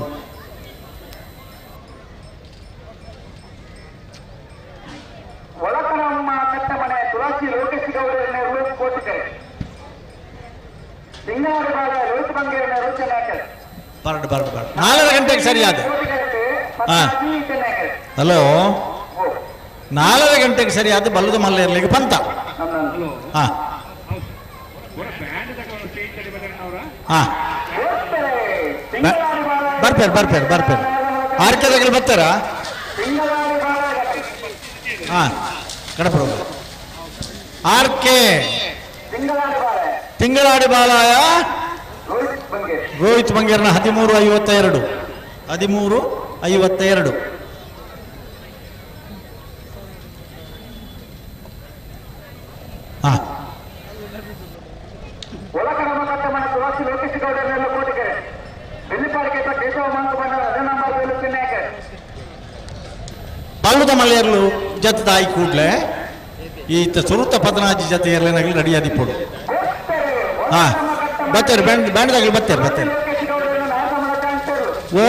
ಒಳಕನಮ್ಮ ಕಟ್ಟಮನೆ ತುಳಸಿ ಲೋಕೇಶ್ ಗೌಡರನ್ನ ಕೋಟಿಕೆರೆ ಸಿಂಗಾರಬಾಗ ಲೋಹಿತ್ ಬಂಗೇರನ್ನ ಚೆನ್ನೈಕರ್. ಬರಡು ಬರಡು ಬರಡು 4.30 ಗಂಟೆಗೆ ಸರಿಯಾದ. ಹಾ ಚೆನ್ನೈಕರ್. ಹಲೋ, 4.30 ಗಂಟೆಗೆ ಸರಿಯಾದ ಬಲ್ಲದ ಮಲ್ಲೇರ್ಲಿಗೆ ಪಂತ. ಹಾ ಹಾ ಬರ್ಪೇರು ಬರ್ಪೇರು ಬರ್ಪೇರು. ಆರ್ಕೆದಾಗಲಿ ಬರ್ತಾರಾ? ಹಾ ಕಡಪುರ ಆರ್ ಕೆ ತಿಂಗಳಾಡಿ ಬಾಲಾಯ ರೋಹಿತ್ ಬಂಗೇರ್ನ 13:52, 13:52. ಹಾ ಒಳಕನಮ್ಮ ಕಟ್ಟಮನೆ ತುಳಸಿ ಲೋಕೇಶ್ ಗೌಡರನ್ನ ಕೋಟಿಕೆರೆ ಬೆಳ್ಳಿಪಾಡಿಕೆ ಕೇಶವ ಮಂಕು ಬಂಡಾರ ಅದೇ ನಂಬರ್ ಬೇಲು ಚೆನ್ನೈಕರ್. ಪಲ್ಲುದ ಮಲ್ಲೇರ್ಲು ಜತೆ ತಾಯಿ ಕೂಡ್ಲೆ ಈತ ಸುರುತ ಪದನಾಜಿ ಜತೆ ಏರ್ಲೇನಾಗಲಿ ರೆಡಿ ಆದಿಪ್ಪಡು. ಹಾ ಬತ್ತೇರು ಬ್ಯಾಂಡ್ ಬ್ಯಾಂಡ್ದಾಗಲಿ ಬತ್ತೇರು ಬತ್ತೇರು. ಓ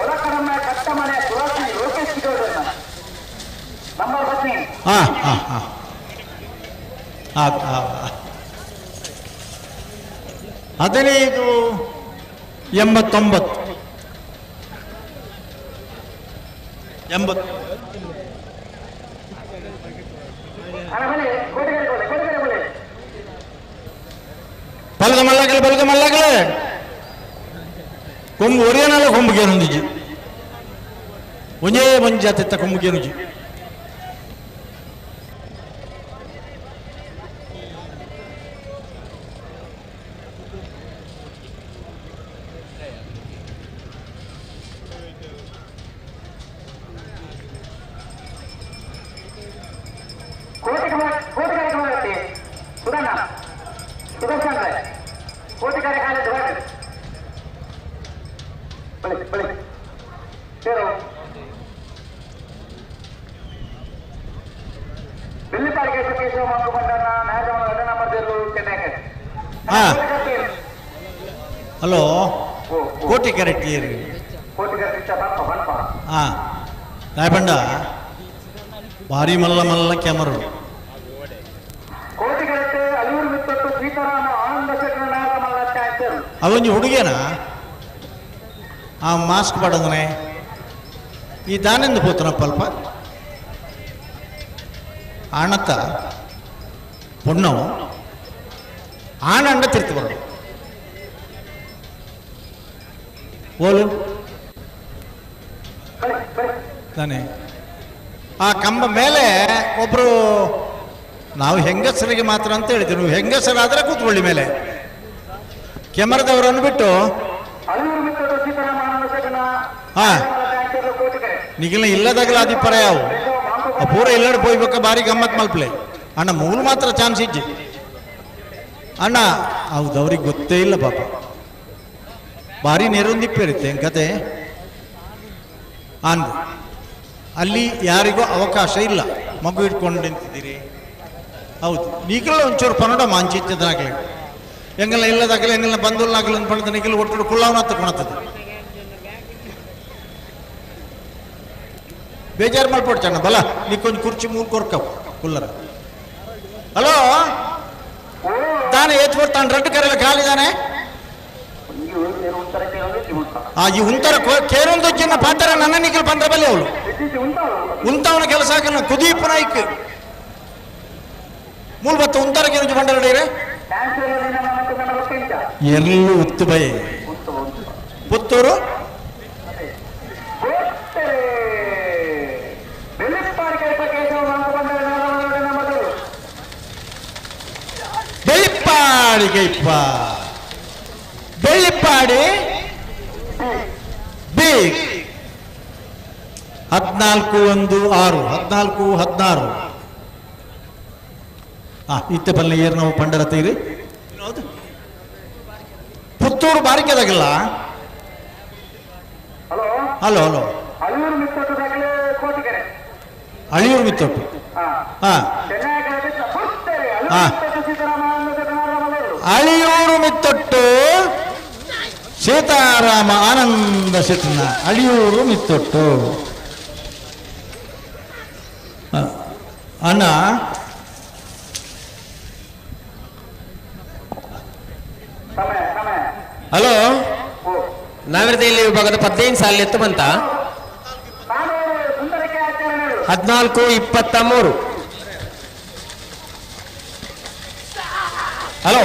ಒಳಕನಮ್ಮ ಕಟ್ಟಮನೆ ತುಳಸಿ ಲೋಕೇಶ್ ಗೌಡರನ್ನ ನಂಬರ್ 15. ಹಾ ಹಾ ಹಾ ಹಾ ಹಾ 15 89, 80. ಬಲದ ಮಲ್ಲಗಲೆ ಬಲದ ಮಲ್ಲಗಲೆ ಕೊಂಬು ಒರಿಯನಲ್ಲ ಕೊಂಬುಗೇನೊಂದಿಜಿ ಒಂಜೇ ಒಂಜಿ ಜಾತಿತ್ತ ಕೊಂಬುಗೇನುಜಿ. ಕೋಟಿಗರೆ ಸುಧಣ್ಣ ಸುದರ್ಶನ್ ಕೋಟಿಗರೆ ಕಾಲೇಜ್ ಬಳಿ ಬಳಿ ಸೇರು ಬೆಳ್ಳಿಪಾಡಿಗೆ ಕೇಶವ ಮಂಕು ಬಂಡಣ್ಣ ನಾಯಕ ನಂಬರ್ ಚೆನ್ನೈಗೆ. ಹಾ ಹಲೋ ಕೋಟಿ ಕರೆಕ್ಟ್. ಕೋಟಿಗರೆ ಬನ್ಪ ಬನ್ಪ. ಹಾ ರಾಯಬಂಡ ಭಾರಿ ಮಲ್ಲ ಮಲ್ಲ ಕ್ಯಾಮರು. ಕೋಟಿಗರೆಟ್ಟೆ ಅಲೂರು ಮಿತ್ತೊಟ್ಟು ಸೀತಾರಾಮ ಆನಂದ ಶೆಟ್ಟರ ನಾಯಕ ಮಲ್ಲ ಚಾಯ್ಸರ್. ಅವೊಂಜಿ ಹುಡುಗೇನಾ ಆ ಮಾಸ್ಕ್ ಪಡೋದನೆ ಈ ದಾನೆಂದು ಪೋತನಪ್ಪ ಅಲ್ಪ ಆಣತ್ತ. ಪೊಣ್ಣವು ಆನಂಡ ತಿರ್ತು ಬರೋದು. ಓಲು ತಾನೆ ಆ ಕಂಬ ಮೇಲೆ ಒಬ್ಬರು, ನಾವು ಹೆಂಗಸರಿಗೆ ಮಾತ್ರ ಅಂತ ಹೇಳಿದ್ರು, ನೀವು ಹೆಂಗಸರಾದರೆ ಕೂತ್ಕೊಳ್ಳಿ ಮೇಲೆ. ಕೆಮರದವರನ್ನು ಬಿಟ್ಟು ಹಾ ನಿಗಿಲ ಇಲ್ಲದಾಗಲ ಅದಿಪ್ಪರ ಯಾವು ಆ ಪೂರ ಇಲ್ಲಡೆ ಪೋಯ್ಬೇಕ ಬಾರಿ ಗಮ್ಮತ್ ಮಲ್ಪ್ಲೆ. ಅಣ್ಣ ಮೂಲು ಮಾತ್ರ ಚಾನ್ಸ್ ಇಜ್ಜಿ ಅಣ್ಣ. ಹೌದು, ಅವ್ರಿಗೆ ಗೊತ್ತೇ ಇಲ್ಲ ಪಾಪ. ಭಾರಿ ನೆರೊಂದಿಪ್ಪಿರುತ್ತೆ ಕತೆ ಅಂದು. ಅಲ್ಲಿ ಯಾರಿಗೂ ಅವಕಾಶ ಇಲ್ಲ. ಮಗು ಇಟ್ಕೊಂಡು ನಿಂತಿದ್ದೀರಿ. ಹೌದು, ನೀಗೆಲ್ಲ ಒಂಚೂರು ಪನ್ನಡ ಮಾಂಚಿತ್ತದಾಗಲಿ ಎಂಗೆಲ್ಲ ಇಲ್ಲದಾಗಲಿ ಎಂಗೆಲ್ಲ ಬಂಧುಲ್ನಾಗಲಿ ಒಂದು ಪಣದ ನಿಗಲ್ ಒಟ್ಟು ಕುಳ್ಳವನ ತಗೊಳತ್ತದ. ಬೇಜಾರು ಮಾಡ್ಕೊಡ್ಚಣ್ಣ ಬಲ ನೀಕೊಂದು ಕುರ್ಚಿ ಮೂರು ಕೊರ್ಕವ್ ಕುಲ್ಲರ. ಹಲೋ ತಾನೇ ಏತ್ ತಾನು ರೆಡ್ ಕರೆಲ್ಲ ಖಾಲಿದಾನೆ. ಆ ಈ ಉಂತರ ಕೇರೊಂದು ಚಿನ್ನ ಪಾತ್ರ ನನ್ನ ನಿಖಲ್ ಬಂದ್ರ ಬಲ್ಲಿ ಅವಳು ಉಂತವನ ಕೆಲಸ ಹಾಕನ ಕುದೀಪ್ ನಾಯ್ಕ್ ಮೂಲ ಬತ್ತ ಉಂತರ ಕೇಂದ್ರ ಬಂಡರಡೀರೆ ಎಲ್ಲೂ ಉತ್ತು ಬೈ ಪುತ್ತೂರು ಬೆಳ್ಳಿಪ್ಪಾಡಿಗೆ ಇಪ್ಪ ಬೆಳ್ಳಿಪ್ಪಾಡಿ ಬಿ 14 1 6 14 16. ಇತ್ತೆ ಬಲ್ಲ ಏರ್ ನಾವು ಪಂಡರ ತೀರಿ ಪುತ್ತೂರು ಬಾರಿಕೆದಾಗಿಲ್ಲ. ಹಲೋ ಹಲೋ ಅಳಿಯೂರು ಮಿತ್ತೊಟ್ಟು. ಹಾ ಹಾ ಅಳಿಯೂರು ಮಿತ್ತೊಟ್ಟು ಸೀತಾರಾಮ ಆನಂದ ಶೆಟ್ಟನ ಅಳಿಯೂರು ಮಿತ್ತೊಟ್ಟು. ಅಣ್ಣ ಹಲೋ ನಾವಿರದಲ್ಲಿ ವಿಭಾಗದ 15 ಸಾಲ ಎತ್ತು ಬಂತ 14 23. ಹಲೋ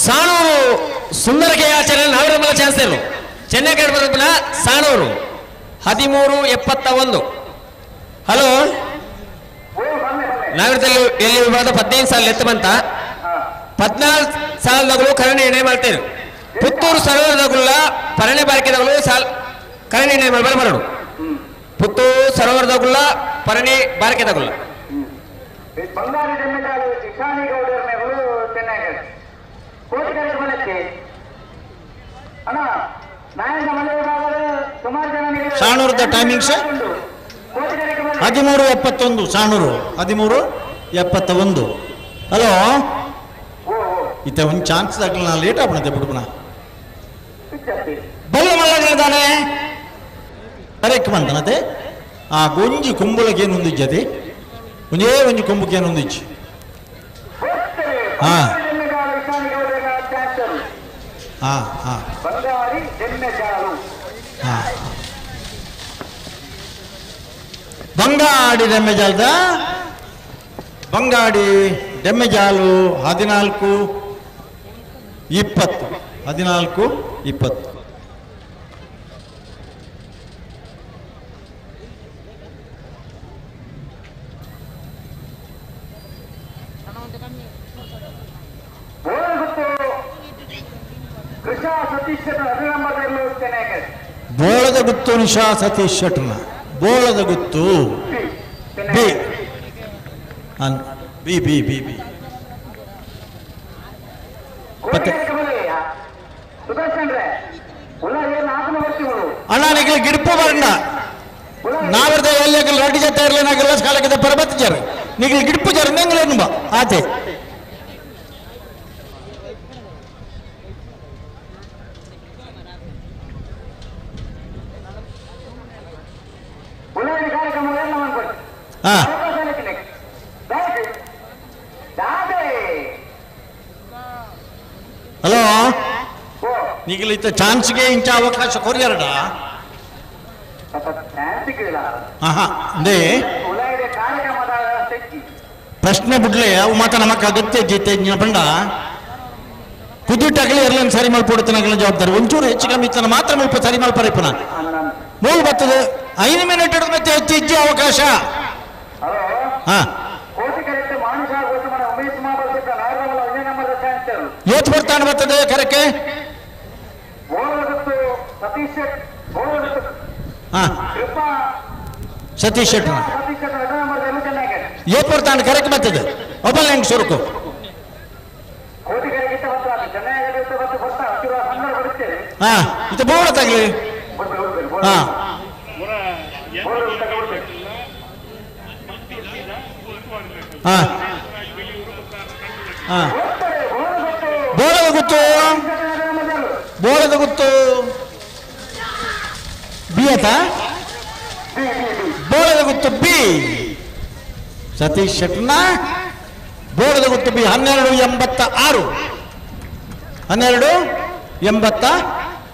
ಸಾಣೂರು ಸುಂದರಕ್ಕೆ ಆಚರಣೆ ನಾವಿರಮಲ ಚಾನ್ಸ್ ಚೆನ್ನೈ ಬರಬಲ್ಲ ಸಾಣೂರು 13 71. ಹಲೋ ನಾವಿರದಲ್ಲಿ ಎಲ್ಲಿ ವಿಭಾಗದ 15 ಸಾಲ ಎತ್ತು ಬಂತ 14 ಸಾಲದಗಳು ಕರಣೆ ನಿರ್ಣಯ ಮಾಡ್ತೇನೆ. ಪುತ್ತೂರು ಸರೋವರದಗುಲ್ಲ ಪರಣೆ ಬಾರಿಕೆದಗಳು ಸಾಲ್ ಕರಣೆ ನಿರ್ಣಯ ಮಾಡಬಾರ ಬರಡು. ಪುತ್ತೂರು ಸರೋವರದಗುಲ್ಲ ಪರಣೆ ಬಾರಿಕೆದಗುಲ್ಲ. ಸಾಣೂರದ ಟೈಮಿಂಗ್ಸ್ 13 71. ಸಾಣೂರು 13 71. ಹಲೋ ಇತ್ತ ಒಂದು ಚಾನ್ಸ್ ಆಗಲಿ ನಾ ಲೇಟ್ ಆಗ್ಬಿಡುತ್ತೆ ಬಿಡ್ಬಣ. ಬಲ್ಲ ಮಲ್ಲದಾನೆ ಕರೆಕ್ಟ್ ಬಂತನತೆ. ಆ ಗೊಂಜಿ ಕುಂಬುಲಕ್ಕೇನೊಂದು ಇಜ್ಜತೆ ಒಂದೇ ಒಂಜಿ ಕೊಂಬುಕ್ಕೇನೊಂದು ಇಜ್ಜಿ. ಹಾ ಹಾ ಹಾ ಹಾ ಬಂಗಾಡಿ ಡೆಮ್ಮೆಜಾಲ್ದ ಬಂಗಾಡಿ ಡೆಮ್ಮೆಜಾಲು 14 20 14 20. ಬೋಳದ ಗುತ್ತು ನಿಶಾ ಸತೀಶ್ ಶೆಟ್ಟರ್ನ ಬೋಳದ ಗುತ್ತು B B B B B. ಮತ್ತೆ ಅಣ್ಣ ನಿಗಲ್ ಗಿಡಪು ಬರಣ್ಣ ನಾವರ್ದ ಎಲ್ಲಿ ರೆಡ್ಡಿ ಜೊತೆ ಇರಲಿ ನಾಗೆಲ್ಲ ಕಾಲಕ್ಕೆ ಪರಬತ್ತು ಜರ ನಿಗಲ್ ಗಿಡಪು ಜರ ನಂಗಲೇನು ಬಾ ಆತೆ. ಹಲೋ ನಿಗಲಿತ ಚಾನ್ಸ್ಗೆ ಇಂಚ ಅವಕಾಶ ಕೊರಿಯರಡ. ಆಹಾ ಅಂದೇ ಪ್ರಶ್ನೆ ಬಿಡ್ಲೆ ಅವು ಮಾತ ನಮಕ್ ಅಗತ್ಯ ಜೀತೆ ಪಂಡ ಕುದಿಟ್ಟಗಲಿ ಎರ್ಲನ್ ಸರಿ ಮಲ್ಪೊಡುತ್ತನಗಲ ಜವಾಬ್ದಾರಿ ಒಂಚೂರು ಹೆಚ್ಚು ಕಮ್ಮಿ ಇತ್ತನ ಮಾತ್ರ ಮುಲ್ಪ ಸರಿ ಮಲ್ಪರೆ ಪುನಃ ಮೂರು ಬರ್ತದೆ 5 ಮಿನಿಟ್ ಹಿಡಿದ ಮತ್ತೆ ಹೆಚ್ಚು ಹೆಚ್ಚು ಅವಕಾಶ. ಹಾ ಏತ್ ಬರ್ತಾನೆ ಬರ್ತದೆ ಕರಕ್ಕೆ. ಹಾ ಸತೀಶ್ ಶೆಟ್ಟಿ ಏತ್ ಬರ್ತಾನೆ ಕರೆಕ್ಟ್ ಬರ್ತದೆ ಒಬ್ಬ ಹೆಂಗ್ ಸುರುಕು ಹಾ ಇದು ಬೋಡ ತಗಲಿ. ಹಾ ಹಾ ಹಾ ಬೋಳದ ಗುತ್ತು, ಬೋಳದ ಗುತ್ತು ಬಿ ಆತ, ಬೋಳದ ಗುತ್ತು ಬಿ. ಸತೀಶ್ ಶೆಟ್ಟನ ಬೋಳದ ಗುತ್ತು ಬಿ. 12:86,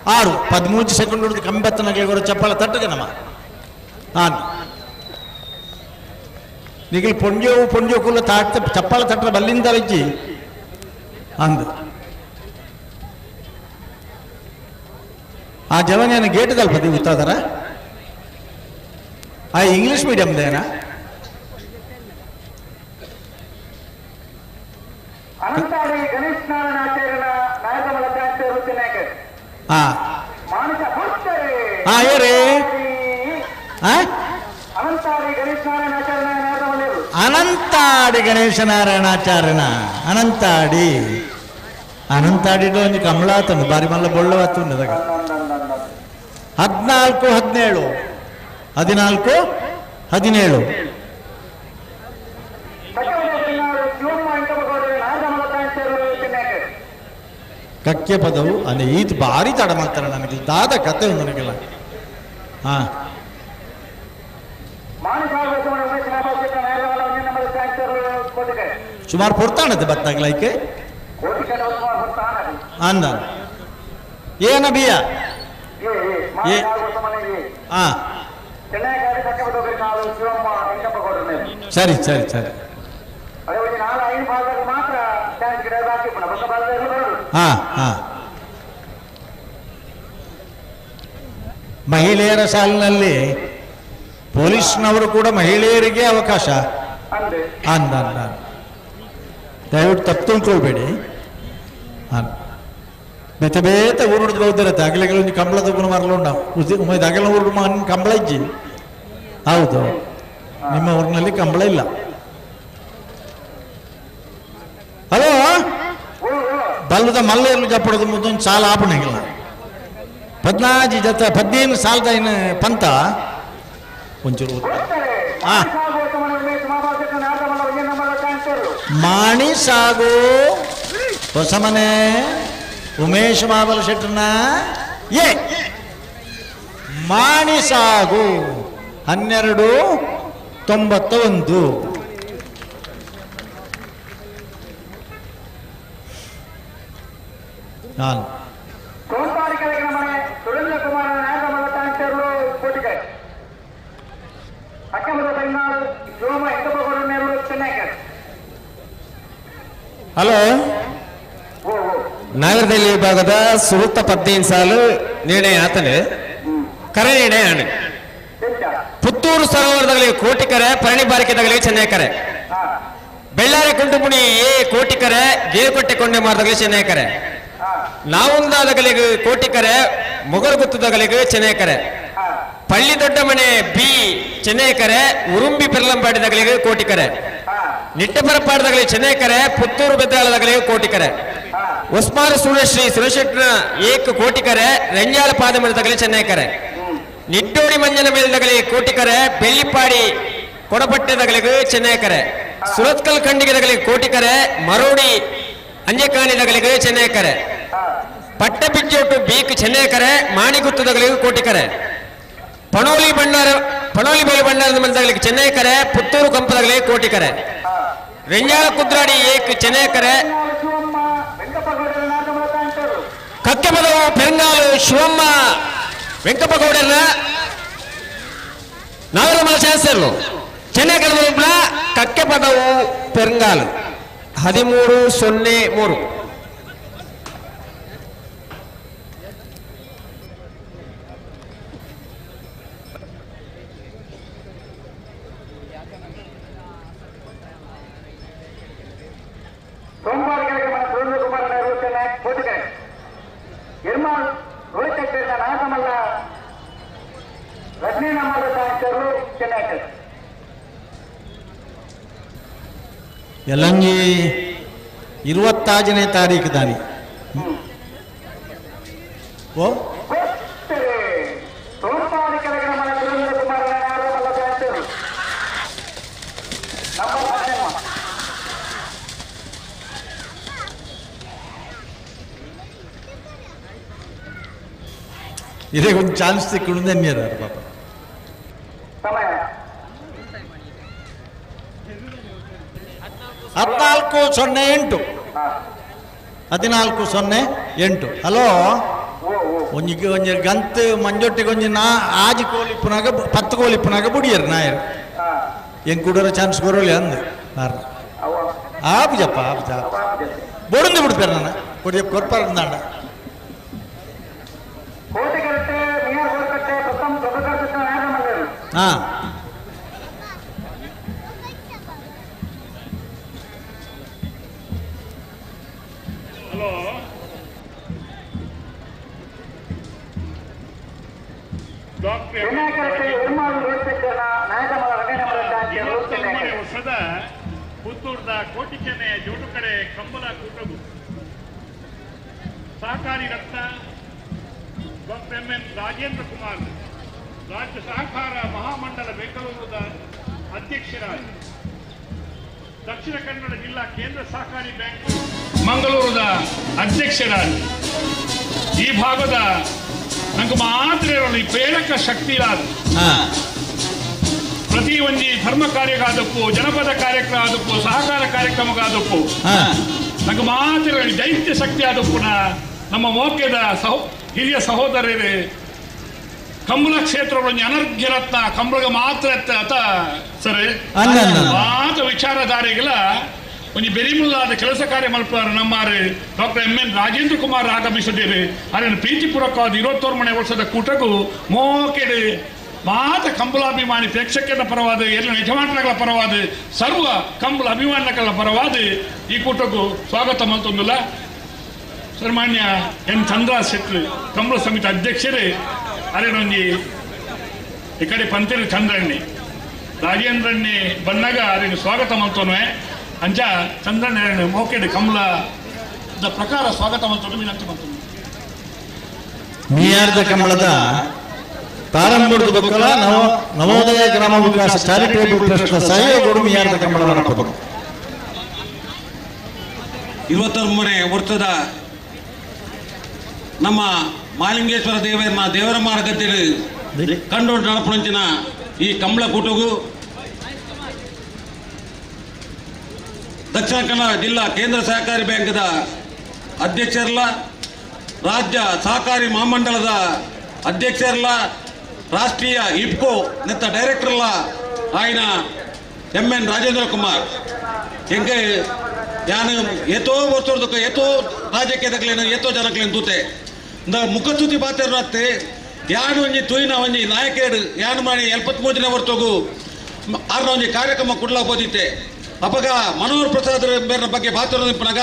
12:86, 13 ಸೆಕೆಂಡ್ ಹಿಡಿದು ಕಂಬತ್ತನಗೆ ಚಪ್ಪಾಳ ತಟ್ಟಗೆ ನಮ್ಮ. ಹಾಂ ನಿಗಲ್ ಪೊಂಜೋವು ಪೊಂಜೋ ಕುಲ್ಲ ತಾಟ ಚಪ್ಪಾಳ ತಟ್ಟರ ಬಲ್ಲಿಂದ ರಜ್ಜಿ ಅಂದು ಆ ಜವನಿಯನ್ನು ಗೇಟ್ ತಲುಪದಿ ಗೊತ್ತಾದಾರ. ಆ ಇಂಗ್ಲಿಷ್ ಮೀಡಿಯಂ ದೇನಾ? ಹಾ ಹಾ ಏರಿ ಅನಂತಾಡಿ ಗಣೇಶ ನಾರಾಯಣಾಚಾರ್ಯನ ಅನಂತಾಡಿ ಅನಂತಾಡಿ ಒಂದು ಕಮಲ ಆತನು ಬಾರಿ ಮಲ್ಲ ಬೊಳ್ಳವಾತು 14 17 14 17. ಕಕ್ಕೆ ಪದವು ಅಂದ್ರೆ ಈತ ಭಾರಿ ತಡ ಮಾಡ್ತಾರೆ ನನಗೆ ದಾದ ಕತೆ ಒಂದು ನನಗೆಲ್ಲ. ಹಾ ಸುಮಾರು ಪೊರ್ತಾಣತೆ ಬತ್ತಾಗ್ಲೈಕೆ ಅಂದ ಏನ ಬಿಯ ಹಾ ಸರಿ ಸರಿ ಸರಿ ಹಾ ಹಾ. ಮಹಿಳೆಯರ ಸಾಲಿನಲ್ಲಿ ಪೊಲೀಸ್ನವರು ಕೂಡ ಮಹಿಳೆಯರಿಗೆ ಅವಕಾಶ ಅಂದ ಅಂದ. ದಯವಿಟ್ಟು ತಪ್ಪು ತಿಳ್ಕೊಳ್ಬೇಡಿ. ಬೇತೆ ಬೇತೆ ಊರುಡ್ದು ಬೌದ್ಧರತ್ತೆ ಅಗಲಿಗೆ ಒಂದು ಕಂಬಳ ತಗೊಂಡು ಮರಲುಂಡ ಅಗಲ ಊರು ಕಂಬಳ ಇಜ್ಜಿ. ಹೌದು, ನಿಮ್ಮ ಊರಿನಲ್ಲಿ ಕಂಬಳ ಇಲ್ಲ. ಹಲೋ ಬಲ್ಲದ ಮಲ್ಲೇರ್ಲು ಜಪ್ಪಡೋದು ಮುಂದೊಂದು ಸಾಲ ಆಪಣೆಗಿಲ್ಲ 14 ಜೊತೆ 15 ಸಾಲದ ಇನ್ನು ಪಂತ ಒಂಚೂರು. ಹಾ ಮಾಣಿ ಸಾಗು ಹೊಸಮನೆ ಉಮೇಶ್ ಮಾಬಲ ಶೆಟ್ಟನ ಎ ಮಾಣಿ ಸಾಗು 12:91. ನಾನು ಹಲೋ ನಾಗರದಲ್ಲಿ ವಿಭಾಗದ ಸುರುತ್ತ 15 ಸಾಲು ನಿರ್ಣಯ ಆತನೆ ಕರೆ ನಿರ್ಣಯ ಆಣೆ. ಪುತ್ತೂರು ಸರೋವರದಲ್ಲಿ ಕೋಟಿಕರೆ, ಪರಣಿ ಬಾರಿಕೆದಾಗಲಿ ಚೆನ್ನೈಕರೆ, ಬೆಳ್ಳಾರಿ ಕುಂಟುಮುಣಿ ಎ ಕೋಟಿಕರೆ, ಗೇರುಕೊಟ್ಟೆ ಕೊಂಡೆ ಮಾರದಾಗಲಿ ಚೆನ್ನೈಕರೆ, ನಾವುಂದಾದಗಲಿಗೆ ಕೋಟಿಕರೆ, ಮೊಗರುಗುತ್ತದಗಲಿಗೆ ಚೆನ್ನೈಕರೆ, ಪಳ್ಳಿ ದೊಡ್ಡಮನೆ ಬಿ ಚೆನ್ನೈಕರೆ, ಉರುಂಬಿ ಪೆರ್ಲಂಬಾಡಿದಗಲಿಗೆ ಕೋಟಿಕರೆ, ನಿಟ್ಟಪರಪಾಡದಗಲಿ ಚೆನ್ನೈಕರೆ, ಪುತ್ತೂರು ಬೆದ್ದಾಳದಗಲಿಗೆ ಕೋಟಿಕರೆ, ಉಸ್ಮಾನ್ ಸೂರ್ಯಶ್ರೀ ಸುರೇಶೆಟ್ನ ಏಕ ಕೋಟಿಕರೆ, ರಂಜಾಲ ಪಾದಮಲದಗಲಿ ಚೆನ್ನೈಕರೆ, ನಿಟ್ಟೋಡಿ ಮಂಜನ ಮೇಲ್ದಗಲಿ ಕೋಟಿಕರೆ, ಬೆಳ್ಳಿಪಾಡಿ ಕೊಡಪಟ್ಟೆದಗಲಿಗೆ ಚೆನ್ನೈಕರೆ, ಸುರತ್ಕಲ್ ಖಂಡಿಗೆದಗಲಿಗೆ ಕೋಟಿಕರೆ, ಮರೋಡಿ ಅಂಜಕಾಣಿದಗಲಿಗೆ ಚೆನ್ನೈಕರೆ, ಪಟ್ಟಬಿಜ್ಜೋಟು ಬೀಕ್ ಚೆನ್ನೈಕರೆ, ಮಾಣಿಗುತ್ತದಗಲಿಗೆ ಕೋಟಿಕರೆ, ಪಣೋಲಿ ಭಂಡಾರ ಪಣೋಲಿ ಬೇಲು ಭಂಡಾರದ ಮನದಗಲಿಗೆ ಚೆನ್ನೈಕರೆ, ಪುತ್ತೂರು ಕಂಪದಗಲಿಗೆ ಕೋಟಿಕರೆ, ರೆಂಜಾಳ ಕುದ್ರಾಡಿ ಏಕ್ ಚೆನ್ನೈಕರೆ, ಕಕ್ಕೆಬದವು ಪೆರಂಗಾಲು ಶಿವಮ್ಮ ವೆಂಕಪ್ಪಗೌಡರ ನಾಗರಮಲ ಶಾಸ್ತ್ರರು ಚೆನ್ನೈ ಕಡಬ ಕಕ್ಕೆ ಪದವು ಪೆರಂಗಾಲ್ 13-03. ಎಲ್ಲಂಗಿ 25ನೇ ತಾರೀಕು ದಾನಿ ಓ ಇದೇ ಒಂದು ಚಾನ್ಸ್ ಸಿಕ್ಕುಂಡು ಧನ್ಯದಾರ ಪಾಪ. 14-08 14-08. ಹಲೋ, ಒಂಜಿ ಒಂಜಿ ಗಂತ್ ಮಂಜೊಟ್ಟಿಗೆ ಒಂಜಿ ನಾ ಆಜಿ ಕೋಲಿ ಪುನಾಗ 10 ಕೋಲಿ ಪುನಾಗ ಬುಡಿಯರು ನಾಯರು ಹೆಂಗೆ ಕುಡೋರ ಚಾನ್ಸ್ ಬರೋಲಿ ಅಂದು ನಾರ್ ಆಪುಜಪ್ಪ ಆಪುಜ ಬೊಡಂದು ಬಿಡ್ತಾರೆ ನಾನು ಕೊಡಿ ಕೊರ್ಪಾರ ಅಂದಾಂಡ. ಹಾಂ ಹಲೋ, ವರ್ಷದ ಪುತ್ತೂರ್ದ ಕೋಟಿಕೆನೆ ಜೋಡುಕಡೆ ಕಂಬಳ ಕೂಟವು ಸಹಕಾರಿ ರತ್ನ ಡಾಕ್ಟರ್ ಎಂ ಎನ್ ರಾಜೇಂದ್ರ ಕುಮಾರ್ ರಾಜ್ಯ ಸಹಕಾರ ಮಹಾಮಂಡಲ ಬೆಂಗಳೂರದ ಅಧ್ಯಕ್ಷರಾಗಿ, ದಕ್ಷಿಣ ಕನ್ನಡ ಜಿಲ್ಲಾ ಕೇಂದ್ರ ಸಹಕಾರಿ ಬ್ಯಾಂಕ್ ಮಂಗಳೂರದ ಅಧ್ಯಕ್ಷರಾಗಿ, ಈ ಭಾಗದ ನಂಗೆ ಮಾತ್ರ ಈ ಪ್ರೇರಕ ಶಕ್ತಿ ಇರಾದು. ಪ್ರತಿ ಒಂಜಿ ಧರ್ಮ ಕಾರ್ಯಗಾದಕ್ಕೂ, ಜನಪದ ಕಾರ್ಯಕ್ರಮ ಆದಕ್ಕೂ, ಸಹಕಾರ ಕಾರ್ಯಕ್ರಮಗಾದಕ್ಕೂ ನಂಗೆ ಮಾತ್ರ ದೈತ್ಯ ಶಕ್ತಿ ಆದಕ್ಕೂ ನಮ್ಮ ಮೋಕ್ಯದ ಹಿರಿಯ ಸಹೋದರರೇ ಕಂಬಳ ಕ್ಷೇತ್ರಗಳು ಅನರ್ಘ್ಯ ರತ್ನ ಕಂಬಳಗ ಮಾತ್ರ ಅತ ಸರಿ ಮಾತ್ರ ವಿಚಾರಧಾರೆಗಳ ಒಂಜಿ ಬೆರಿಮುಲ್ಲಾದ ಕೆಲಸ ಕಾರ್ಯ ಮಲ್ಪಾರು ನಮ್ಮ doctor M N Rajendra Kumar ಆಗಮಿಸಿದ್ದೇವೆ. ಅದನ್ನು ಪ್ರೀತಿಪೂರ್ವಕವಾದ 21 ವರ್ಷದ ಕೂಟಕ್ಕೂ ಮೋಕೆಡೆ ಮಾತ ಕಂಬಳಾಭಿಮಾನಿ ಪ್ರೇಕ್ಷಕರ ಪರವಾದ, ಎಲ್ಲ ಯಜಮಾನಗಳ ಪರವಾದ, ಸರ್ವ ಕಂಬಳ ಅಭಿಮಾನಿಗಳ ಪರವಾದ ಈ ಕೂಟಕ್ಕೂ ಸ್ವಾಗತ ಮಲ್ತೊಂದಿಲ್ಲ. ಸನ್ಮಾನ್ಯ ಎನ್ ಚಂದ್ರ ಶೆಟ್ಟಿ ಕಂಬಳ ಸಮಿತಿ ಅಧ್ಯಕ್ಷರೇ, ಅರೇನೊಂಜಿ ಈ ಕಡೆ ಪಂತೇರು ಚಂದ್ರಣ್ಣಿ ರಾಜೇಂದ್ರಣ್ಣಿ ಬಂದಾಗ ಅರೇನು ಸ್ವಾಗತ ಮಲ್ತೋನುವೆ. ಅಂಚ ಚಂದ್ರಣ್ಣ ಮೋಕೆಡೆ ಕಂಬಳದ ಪ್ರಕಾರ ಸ್ವಾಗತ ಮಲ್ತೋನು ವಿನಂತಿ ಮಲ್ತೋನು. ಮೀಯಾರ್ದ ಕಂಬಳದ ತಾರಂಬುಡ್ದು ಬೊಕ್ಕಲ ನವೋದಯ ಗ್ರಾಮ ವಿಕಾಸ ಚಾರಿಟೇಬಲ್ ಟ್ರಸ್ಟ್ ಸಹಯೋಗಡು ಮೀಯಾರ್ದ ಕಂಬಳ ನಡಪದು. 21ನೇ ವರ್ಷದ ನಮ್ಮ ಮಾಲಿಂಗೇಶ್ವರ ದೇವರನ್ನ ದೇವರ ಮಾರ್ಗದಲ್ಲಿ ಕಂಡು ನಡಪುಣಂಚಿನ ಈ ಕಂಬಳ ಕೂಟಗೂ ದಕ್ಷಿಣ ಕನ್ನಡ ಜಿಲ್ಲಾ ಕೇಂದ್ರ ಸಹಕಾರಿ ಬ್ಯಾಂಕ್ದ ಅಧ್ಯಕ್ಷರಲ್ಲ, ರಾಜ್ಯ ಸಹಕಾರಿ ಮಹಾಮಂಡಳದ ಅಧ್ಯಕ್ಷರಲ್ಲ, ರಾಷ್ಟ್ರೀಯ ಇಫ್ಕೋ ನೆತ್ತ ಡೈರೆಕ್ಟರ್ಲ ಆಯ್ನ ಎಂ ಎನ್ ರಾಜೇಂದ್ರ ಕುಮಾರ್. ಎಂಗೆ ಯಾನು ಏತೋ ವರ್ಷದಕ್ಕ ಏತೋ ರಾಜಕೀಯದಕ್ಲೇನು ಏತೋ ಜನಕ್ಲೇನು ತೂತೆ ಮುಖಸ್ತುತಿ ಪಾತ್ರ ಯಾನು ಒಂಜಿ ತೂಯಿನ ಒಂಜಿ ನಾಯಕರು ಯಾನು ಮಾಡಿ 73ನೇ ವರ್ಷಗೂ ಆರ್ನ ಒಂಜಿ ಕಾರ್ಯಕ್ರಮ ಕುಡ್ಲ ಬೋದಿತ್ತೆ. ಅಪಗ ಮನೋಹರ್ ಪ್ರಸಾದ್ ಬೇರೆ ಬಗ್ಗೆ ಪಾತ್ರ ನಿಂಪನಾಗ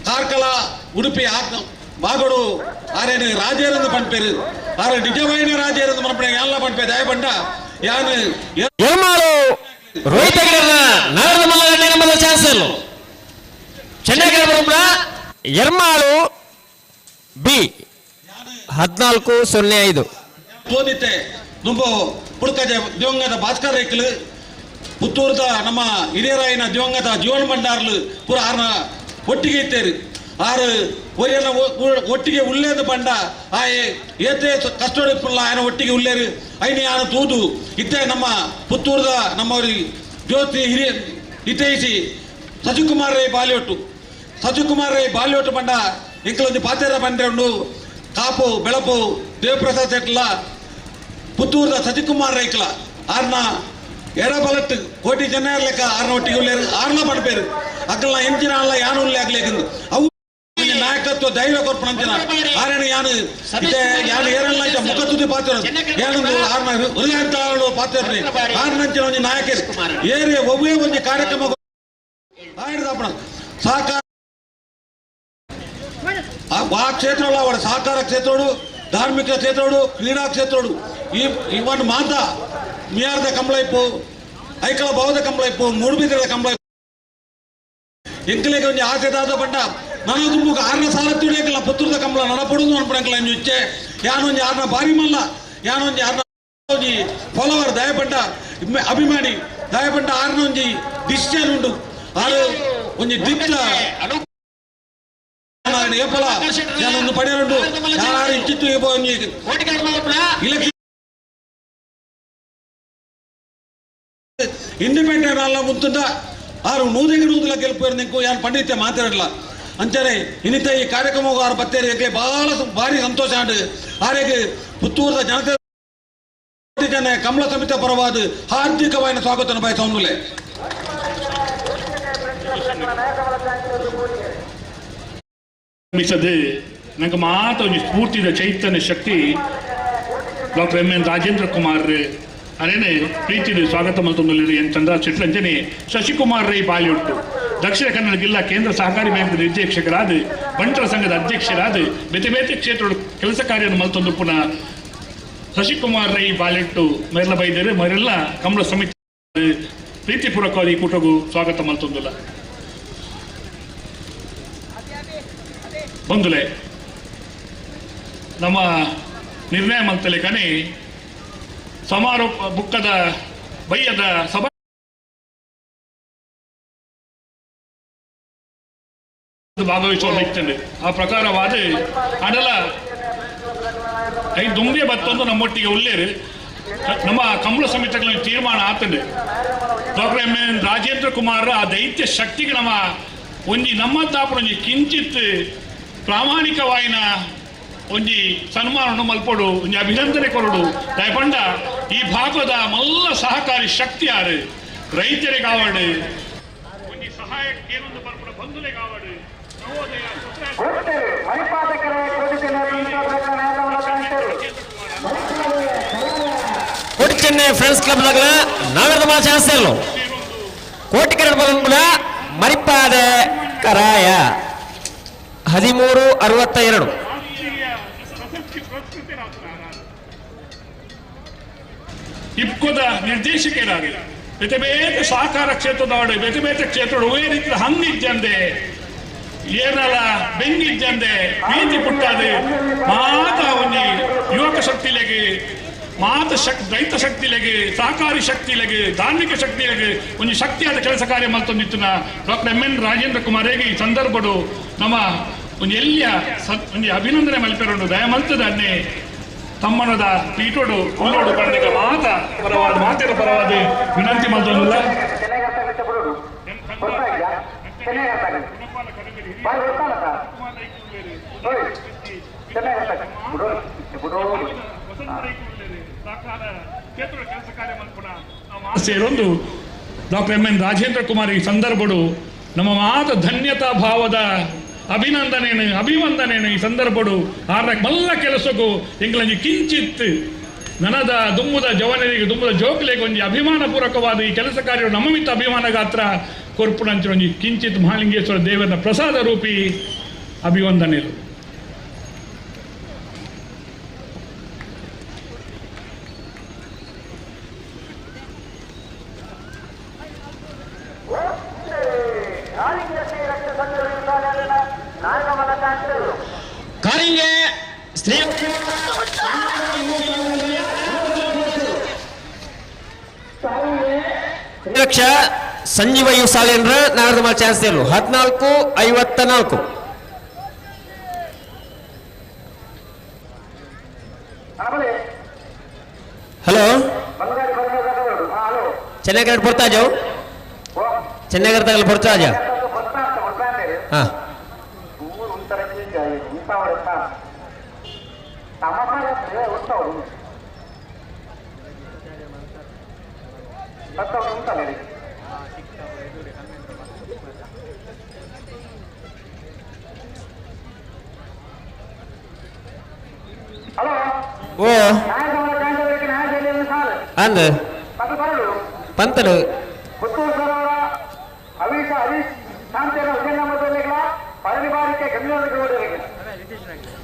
ಕಾರ್ಕಳ ಉಡುಪಿ ಬಾಗಡು ಆರೇನು ರಾಜೇರಂದು ಪಂಪೇರು ಆರೆ ನಿಜವಾಯಿನ ರಾಜೇರಂದು ಮನಪಣೆ ಎಲ್ಲ ಪಂಪೆ ದಯಪಂಡ ಯಾನು ರೋಹಿತ್ ನಾರದ ಮಲ್ಲ ಚಾನ್ಸಲ್ ಚೆನ್ನೈ ಎರ್ಮಾಳು ಬಿ 14-05 ತೋದಿತ್ತೆ. ದುಂಬು ಪುಡ್ಕಜೆ ದಿವಂಗತ ಭಾಸ್ಕರ್ ರೇಕ್ಲು ಪುತ್ತೂರ್ದ ನಮ್ಮ ಹಿರಿಯರಾಯಿನ ದಿವಂಗತ ಜೀವನ್ ಭಂಡಾರ್ಲು ಪೂರ ಆರ್ನ ಒಟ್ಟಿಗೆ ಇತ್ತೇರು. ಆರು ಒರಿಯನ ಒಟ್ಟಿಗೆ ಉಳ್ಳೇದು ಬಂಡ ಆ ಏತೇ ಕಷ್ಟ ಆಯನ ಒಟ್ಟಿಗೆ ಉಳ್ಳೇರು ಐನಿ ಆನ ತೂದು ಇತ್ತೆ ನಮ್ಮ ಪುತ್ತೂರ್ದ ನಮ್ಮವರಿ ಜ್ಯೋತಿ ಹಿರಿಯ ಹಿತೈಷಿ ಸಚಿಕುಮಾರ್ ರೈ ಬಾಲಿಯೊಟ್ಟು ಸಚಿಕುಮಾರ್ ರೈ ಬಾಲಿಯೊಟ್ಟು ಬಂಡ ಇಂಕಲೊಂದು ಪಾತೇರ ಬಂದ್ರೆ ಉಂಡು ಕಾಪು ಬೆಳಪು ದೇವಪ್ರಸಾದ್ ಶೆಟ್ಲ ಪುತ್ತೂರ್ದ ಸಚಿಕುಮಾರ್ ರೈಕ್ಲ ಆರ್ನ ಎಡ ಬಲಟ್ಟು ಕೋಟಿ ಜನ ಲೆಕ್ಕ ಆರ್ನ ಒಟ್ಟಿಗೆ ಉಳ್ಳೇರು ಆರ್ನ ಪಡ್ಪೇರು ಅಕ್ಕಲ್ನ ಎಂಚಿನ ಅಲ್ಲ ಯಾನು ಉಳ್ಳೆ ಆಗ್ಲೇಕಂದು ಅವು ನಾಯಕತ್ವ ದೈವ ಕೊರ್ಪಣಂಚಿನ ಆರಣ ಯಾನು ಇತ್ತೆ ಯಾನು ಏರಲ್ಲ ಇತ್ತ ಮುಖ ತುದಿ ಪಾತ್ರ ಯಾನೊಂದು ಆರ್ನ ಹೃದಯಾಂತಾಳು ಪಾತ್ರ ಆರ್ನಂಚಿನ ಒಂಜಿ ನಾಯಕರು ಏರಿಯ ಒಬ್ಬೇ ಒಂಜಿ ಕಾರ್ಯಕ್ರಮ ಆಯ್ದಪ್ಪಣ ಸಹಕಾರ ಆ ಕ್ಷೇತ್ರలో ಅವಳ ಸಹಕಾರ ಕ್ಷೇತ್ರೋಡು ಧಾರ್ಮಿಕ ಕ್ಷೇತ್ರೋಡು ಕ್ರೀಡಾ ಕ್ಷೇತ್ರೋಡು ಈ ಇವನ್ ಮಾತ ಮಿಯಾರ್ದ ಕಂಬಳೈಪು ಐಕಳ ಭಾವದ ಕಂಬಳೈಪು ಮೂಡುಬಿದ್ರದ ಕಂಬಳೈಪು ಎಂಕಲೆಗೆ ಒಂಜಿ ಆಸೆ ದಾದ ಪಂಡ ನನ್ನ ದುಂಬುಗ ಆರ್ನ ಸಾರಥ್ಯುಡೇಕಲ್ಲ ಪುತ್ತೂರದ ಕಂಬಳ ನಡಪಡುದು ಅನ್ಪಡಂಕಲ ಒಂಜಿ ಇಚ್ಛೆ ಯಾನೊಂಜಿ ಆರ್ನ ಬಾರಿ ಮಲ್ಲ ಯಾನೊಂಜಿ ಆರ್ನ ಒಂಜಿ ಫಾಲೋವರ್ ದಯಪಂಡ ಅಭಿಮಾನಿ ದಯಪಂಡ ಆರ್ನ ಒಂಜಿ ಡಿಸಿಷನ್ ಉಂಡು ಆರು ಒಂಜಿ ದಿಟ್ಟ ಏಪಲ ಯಾನೊಂದು ಪಡೆಯರುಂಡು ಯಾರು ಇಚ್ಚಿತ್ತು ಏಪ ಒಂಜಿ ಇಲೆಕ್ಷನ್ ಇಂಡಿಪೆಂಡೆಂಟ್ ಅಲ್ಲ ಮುಂತುಂಡ ಆರು ನೂದೆಗೆ ನೂದಲ ಗೆಲ್ಪು ನಿಂಕು ಯಾರು ಪಂಡಿತ್ಯ ಮಾತಾಡಲ್ಲ ಅಂಚನೆ ಇನ್ನಿತ ಈ ಕಾರ್ಯಕ್ರಮ ಆರು ಬತ್ತೇರಿ ಎಂಕ್ಲೆ ಬಹಳ ಭಾರಿ ಸಂತೋಷ ಆಂಡ್ ಆರೆಗೆ ಪುತ್ತೂರದ ಜನತೆ ಜನ ಕಮಲ ಸಮಿತಿ ಪರವಾದ ಹಾರ್ದಿಕವಾದ ಸ್ವಾಗತ ಬಯಸೊಂದುಲೆ. ನಂಗೆ ಮಾತ ಒಂಜಿ ಸ್ಫೂರ್ತಿದ ಚೈತನ್ಯ ಶಕ್ತಿ doctor M N Rajendra Kumar ಅರೇನೆ ಪ್ರೀತಿದು ಸ್ವಾಗತ ಮಲ್ತೊಂದುಲ್ಲೆರ್ ಎನ್ ಚಂದ್ರ ಶೆಟ್ಲಂಚನೆ ಶಶಿಕುಮಾರ್ ರೈ ಬಾಲಿಯುಟ್ಟು ದಕ್ಷಿಣ ಕನ್ನಡ ಜಿಲ್ಲಾ ಕೇಂದ್ರ ಸಹಕಾರಿ ಬ್ಯಾಂಕ್ ನಿರ್ದೇಶಕರಾದ ಬಂಟರ ಸಂಘದ ಅಧ್ಯಕ್ಷರಾದ ಬೇತೆ ಬೇತೆ ಕ್ಷೇತ್ರದ ಕೆಲಸ ಕಾರ್ಯವನ್ನು ಮಲ್ತೊಂದು ಪುನಃ ಶಶಿಕುಮಾರ್ ರೈ ಬಾಲಿಟ್ಟು ಮೇರ್ಲ ಬೈದರು ಮರೆಲ್ಲ ಕಮಲ ಸಮಿತಿ ಪ್ರೀತಿಪೂರ್ವಕವಾಗಿ ಈ ಕೂಟಗೂ ಸ್ವಾಗತ ಮಲ್ತೊಂದುಲ್ಲ. ಬಂಧುಲೆ ನಮ್ಮ ನಿರ್ಣಯ ಮಲ್ತಲೆ ಕಣೆ ಸಮಾರೋಪ ಬುಕ್ಕದ ಬಯ್ಯದ ಸಭಾ ಭಾಗವಹಿಸುವ ಇರ್ತದೆ. ಆ ಪ್ರಕಾರವಾದ ಅಡಲ ಐದು ದುಂಬೆ ಬತ್ತೊಂದು ನಮ್ಮೊಟ್ಟಿಗೆ ಉಳ್ಳೇರು ನಮ್ಮ ಕಮಲ ಸಮಿತಿಗಳ ತೀರ್ಮಾನ ಆತಂಡೆ doctor M N Rajendra Kumar ಆ ದೈತ್ಯ ಶಕ್ತಿಗೆ ನಮ್ಮ ಒಂಜಿ ನಮ್ಮ ತಾಪನ ಒಂಜಿ ಕಿಂಚಿತ್ ಪ್ರಾಮಾಣಿಕವಾಯಿನ ಒಂಜಿ ಸನ್ಮಾನವನ್ನು ಮಲ್ಪೊಡು ಒಂಜಿ ಅಭಿನಂದನೆ ಕೊರಡು ದಯಪಂಡ ಈ ಭಾಗದ ಮಲ್ಲ ಸಹಕಾರಿ ಶಕ್ತಿ ಯಾರು ರೈತರಿಗಾವಡು ಒಂಜಿ ಸಹಾಯಕ್ಕೆ ಏನೊಂದು ಬರ್ಪುಡ ಬಂಧುಲೆಗಾವಡು ನವೋದಯ ಕೋಟಿ ಚೆನ್ನೈ ಫ್ರೆಂಡ್ಸ್ ಕ್ಲಬ್ ನಗರ ನಾಗರದ ಚಾನ್ಸೆಲ್ಲು ಕೋಟಿಕರಣ ಬಲಂಬುಲ ಮರಿಪಾದ ಕರಾಯ 13:62. ಇಪ್ಕೋದ ನಿರ್ದೇಶಕರಾಗಿ ಬೇತೆ ಬೇತೆ ಸಹಕಾರ ಕ್ಷೇತ್ರದವರು ಬೇತೆ ಬೇತೆ ಕ್ಷೇತ್ರದ ಒಳ್ಳೆ ರೀತಿಯ ಹಂಗಿದ್ದಂದೆ ಏನಲ್ಲ ಬೆಂಗಿದ್ದಂದೆ ಪ್ರೀತಿ ಪುಟ್ಟಾದೆ ಮಾತ ಒಂಜಿ ಯುವಕ ಶಕ್ತಿಲೆಗೆ ಮಾತ ಶಕ್ತಿ ರೈತ ಶಕ್ತಿಲೆಗೆ ಸಹಕಾರಿ ಶಕ್ತಿಲೆಗೆ ಧಾರ್ಮಿಕ ಶಕ್ತಿಲೆಗೆ ಒಂಜಿ ಶಕ್ತಿಯಾದ ಕೆಲಸ ಕಾರ್ಯ ಮಲ್ತೊಂದಿತ್ತಿನ ಡಾಕ್ಟರ್ ಎಂ ಎನ್ ರಾಜೇಂದ್ರ ಕುಮಾರೇಗೆ ಈ ಸಂದರ್ಭಡು ನಮ್ಮ ಒಂಜಿ ಎಲ್ಲಿಯ ಒಂಜಿ ಅಭಿನಂದನೆ ಮಲ್ಪೆರುಂಡು ದಯ ಮಲ್ತದ ಅನ್ನೆ ತಮ್ಮನದ ಪೀಠೋಡು ಉಳ್ಳೋಡು ಪಂಡಿಗ ಮಾತ ಪರವಾದ ಮಾತೆರ ಪರವಾದ ವಿನಂತಿ ಮಲ್ತೊಂದುಲ್ಲ. ಸೇರೊಂದು doctor M N Rajendra Kumar ಈ ಸಂದರ್ಭಡು ನಮ್ಮ ಮಾತ ಧನ್ಯತಾ ಭಾವದ ಅಭಿನಂದನೇನು ಅಭಿವಂದನೇನು ಈ ಸಂದರ್ಭಡು ಆರ್ನ ಮಲ್ಲ ಕೆಲಸಕ್ಕೂ ಎಂಗ್ಲಂಜಿ ಕಿಂಚಿತ್ ನನದ ದುಮ್ಮುದ ಜವನರಿಗೆ ದುಮ್ಮುದ ಜೋಕ್ಲೆಗೆ ಒಂಜಿ ಅಭಿಮಾನ ಪೂರಕವಾದ ಈ ಕೆಲಸ ಕಾರ್ಯ ನಮ್ಮ ಮಿತ್ತ ಅಭಿಮಾನ ಗಾತ್ರ ಕೊರ್ಪುಣಂಚಿನ ಒಂಜಿ ಕಿಂಚಿತ್ ಮಹಾಲಿಂಗೇಶ್ವರ ದೇವರ ಪ್ರಸಾದ ರೂಪಿ ಅಭಿವಂದನೆಗಳು. ಕಾರಿಂಗೆ ಶ್ರೀ ಲಕ್ಷ ಸಂಜೀವ you ಸಾಲೇಂದ್ರ ನಾಗರದಮ ಚಾನ್ಸ್ 14:54. ಹಲೋ ಚೆನ್ನೈ ಬರ್ತಾ ಜಾವು ಚೆನ್ನೈ ತಗಲ್ ಬರ್ತಾ ಜಾ ಹಾ ಓ ಅಂದ್ ಪಂತಡು. ಪುತ್ತೂರು ಸರೋವರ ಹವೀಶ ಹರೀಶ್ ಶಾಂತಿಯನ್ನು ಒಂದೇ ಪರನಿಬಾರಿಕೆ ಗಂಗೂರಿಗೆ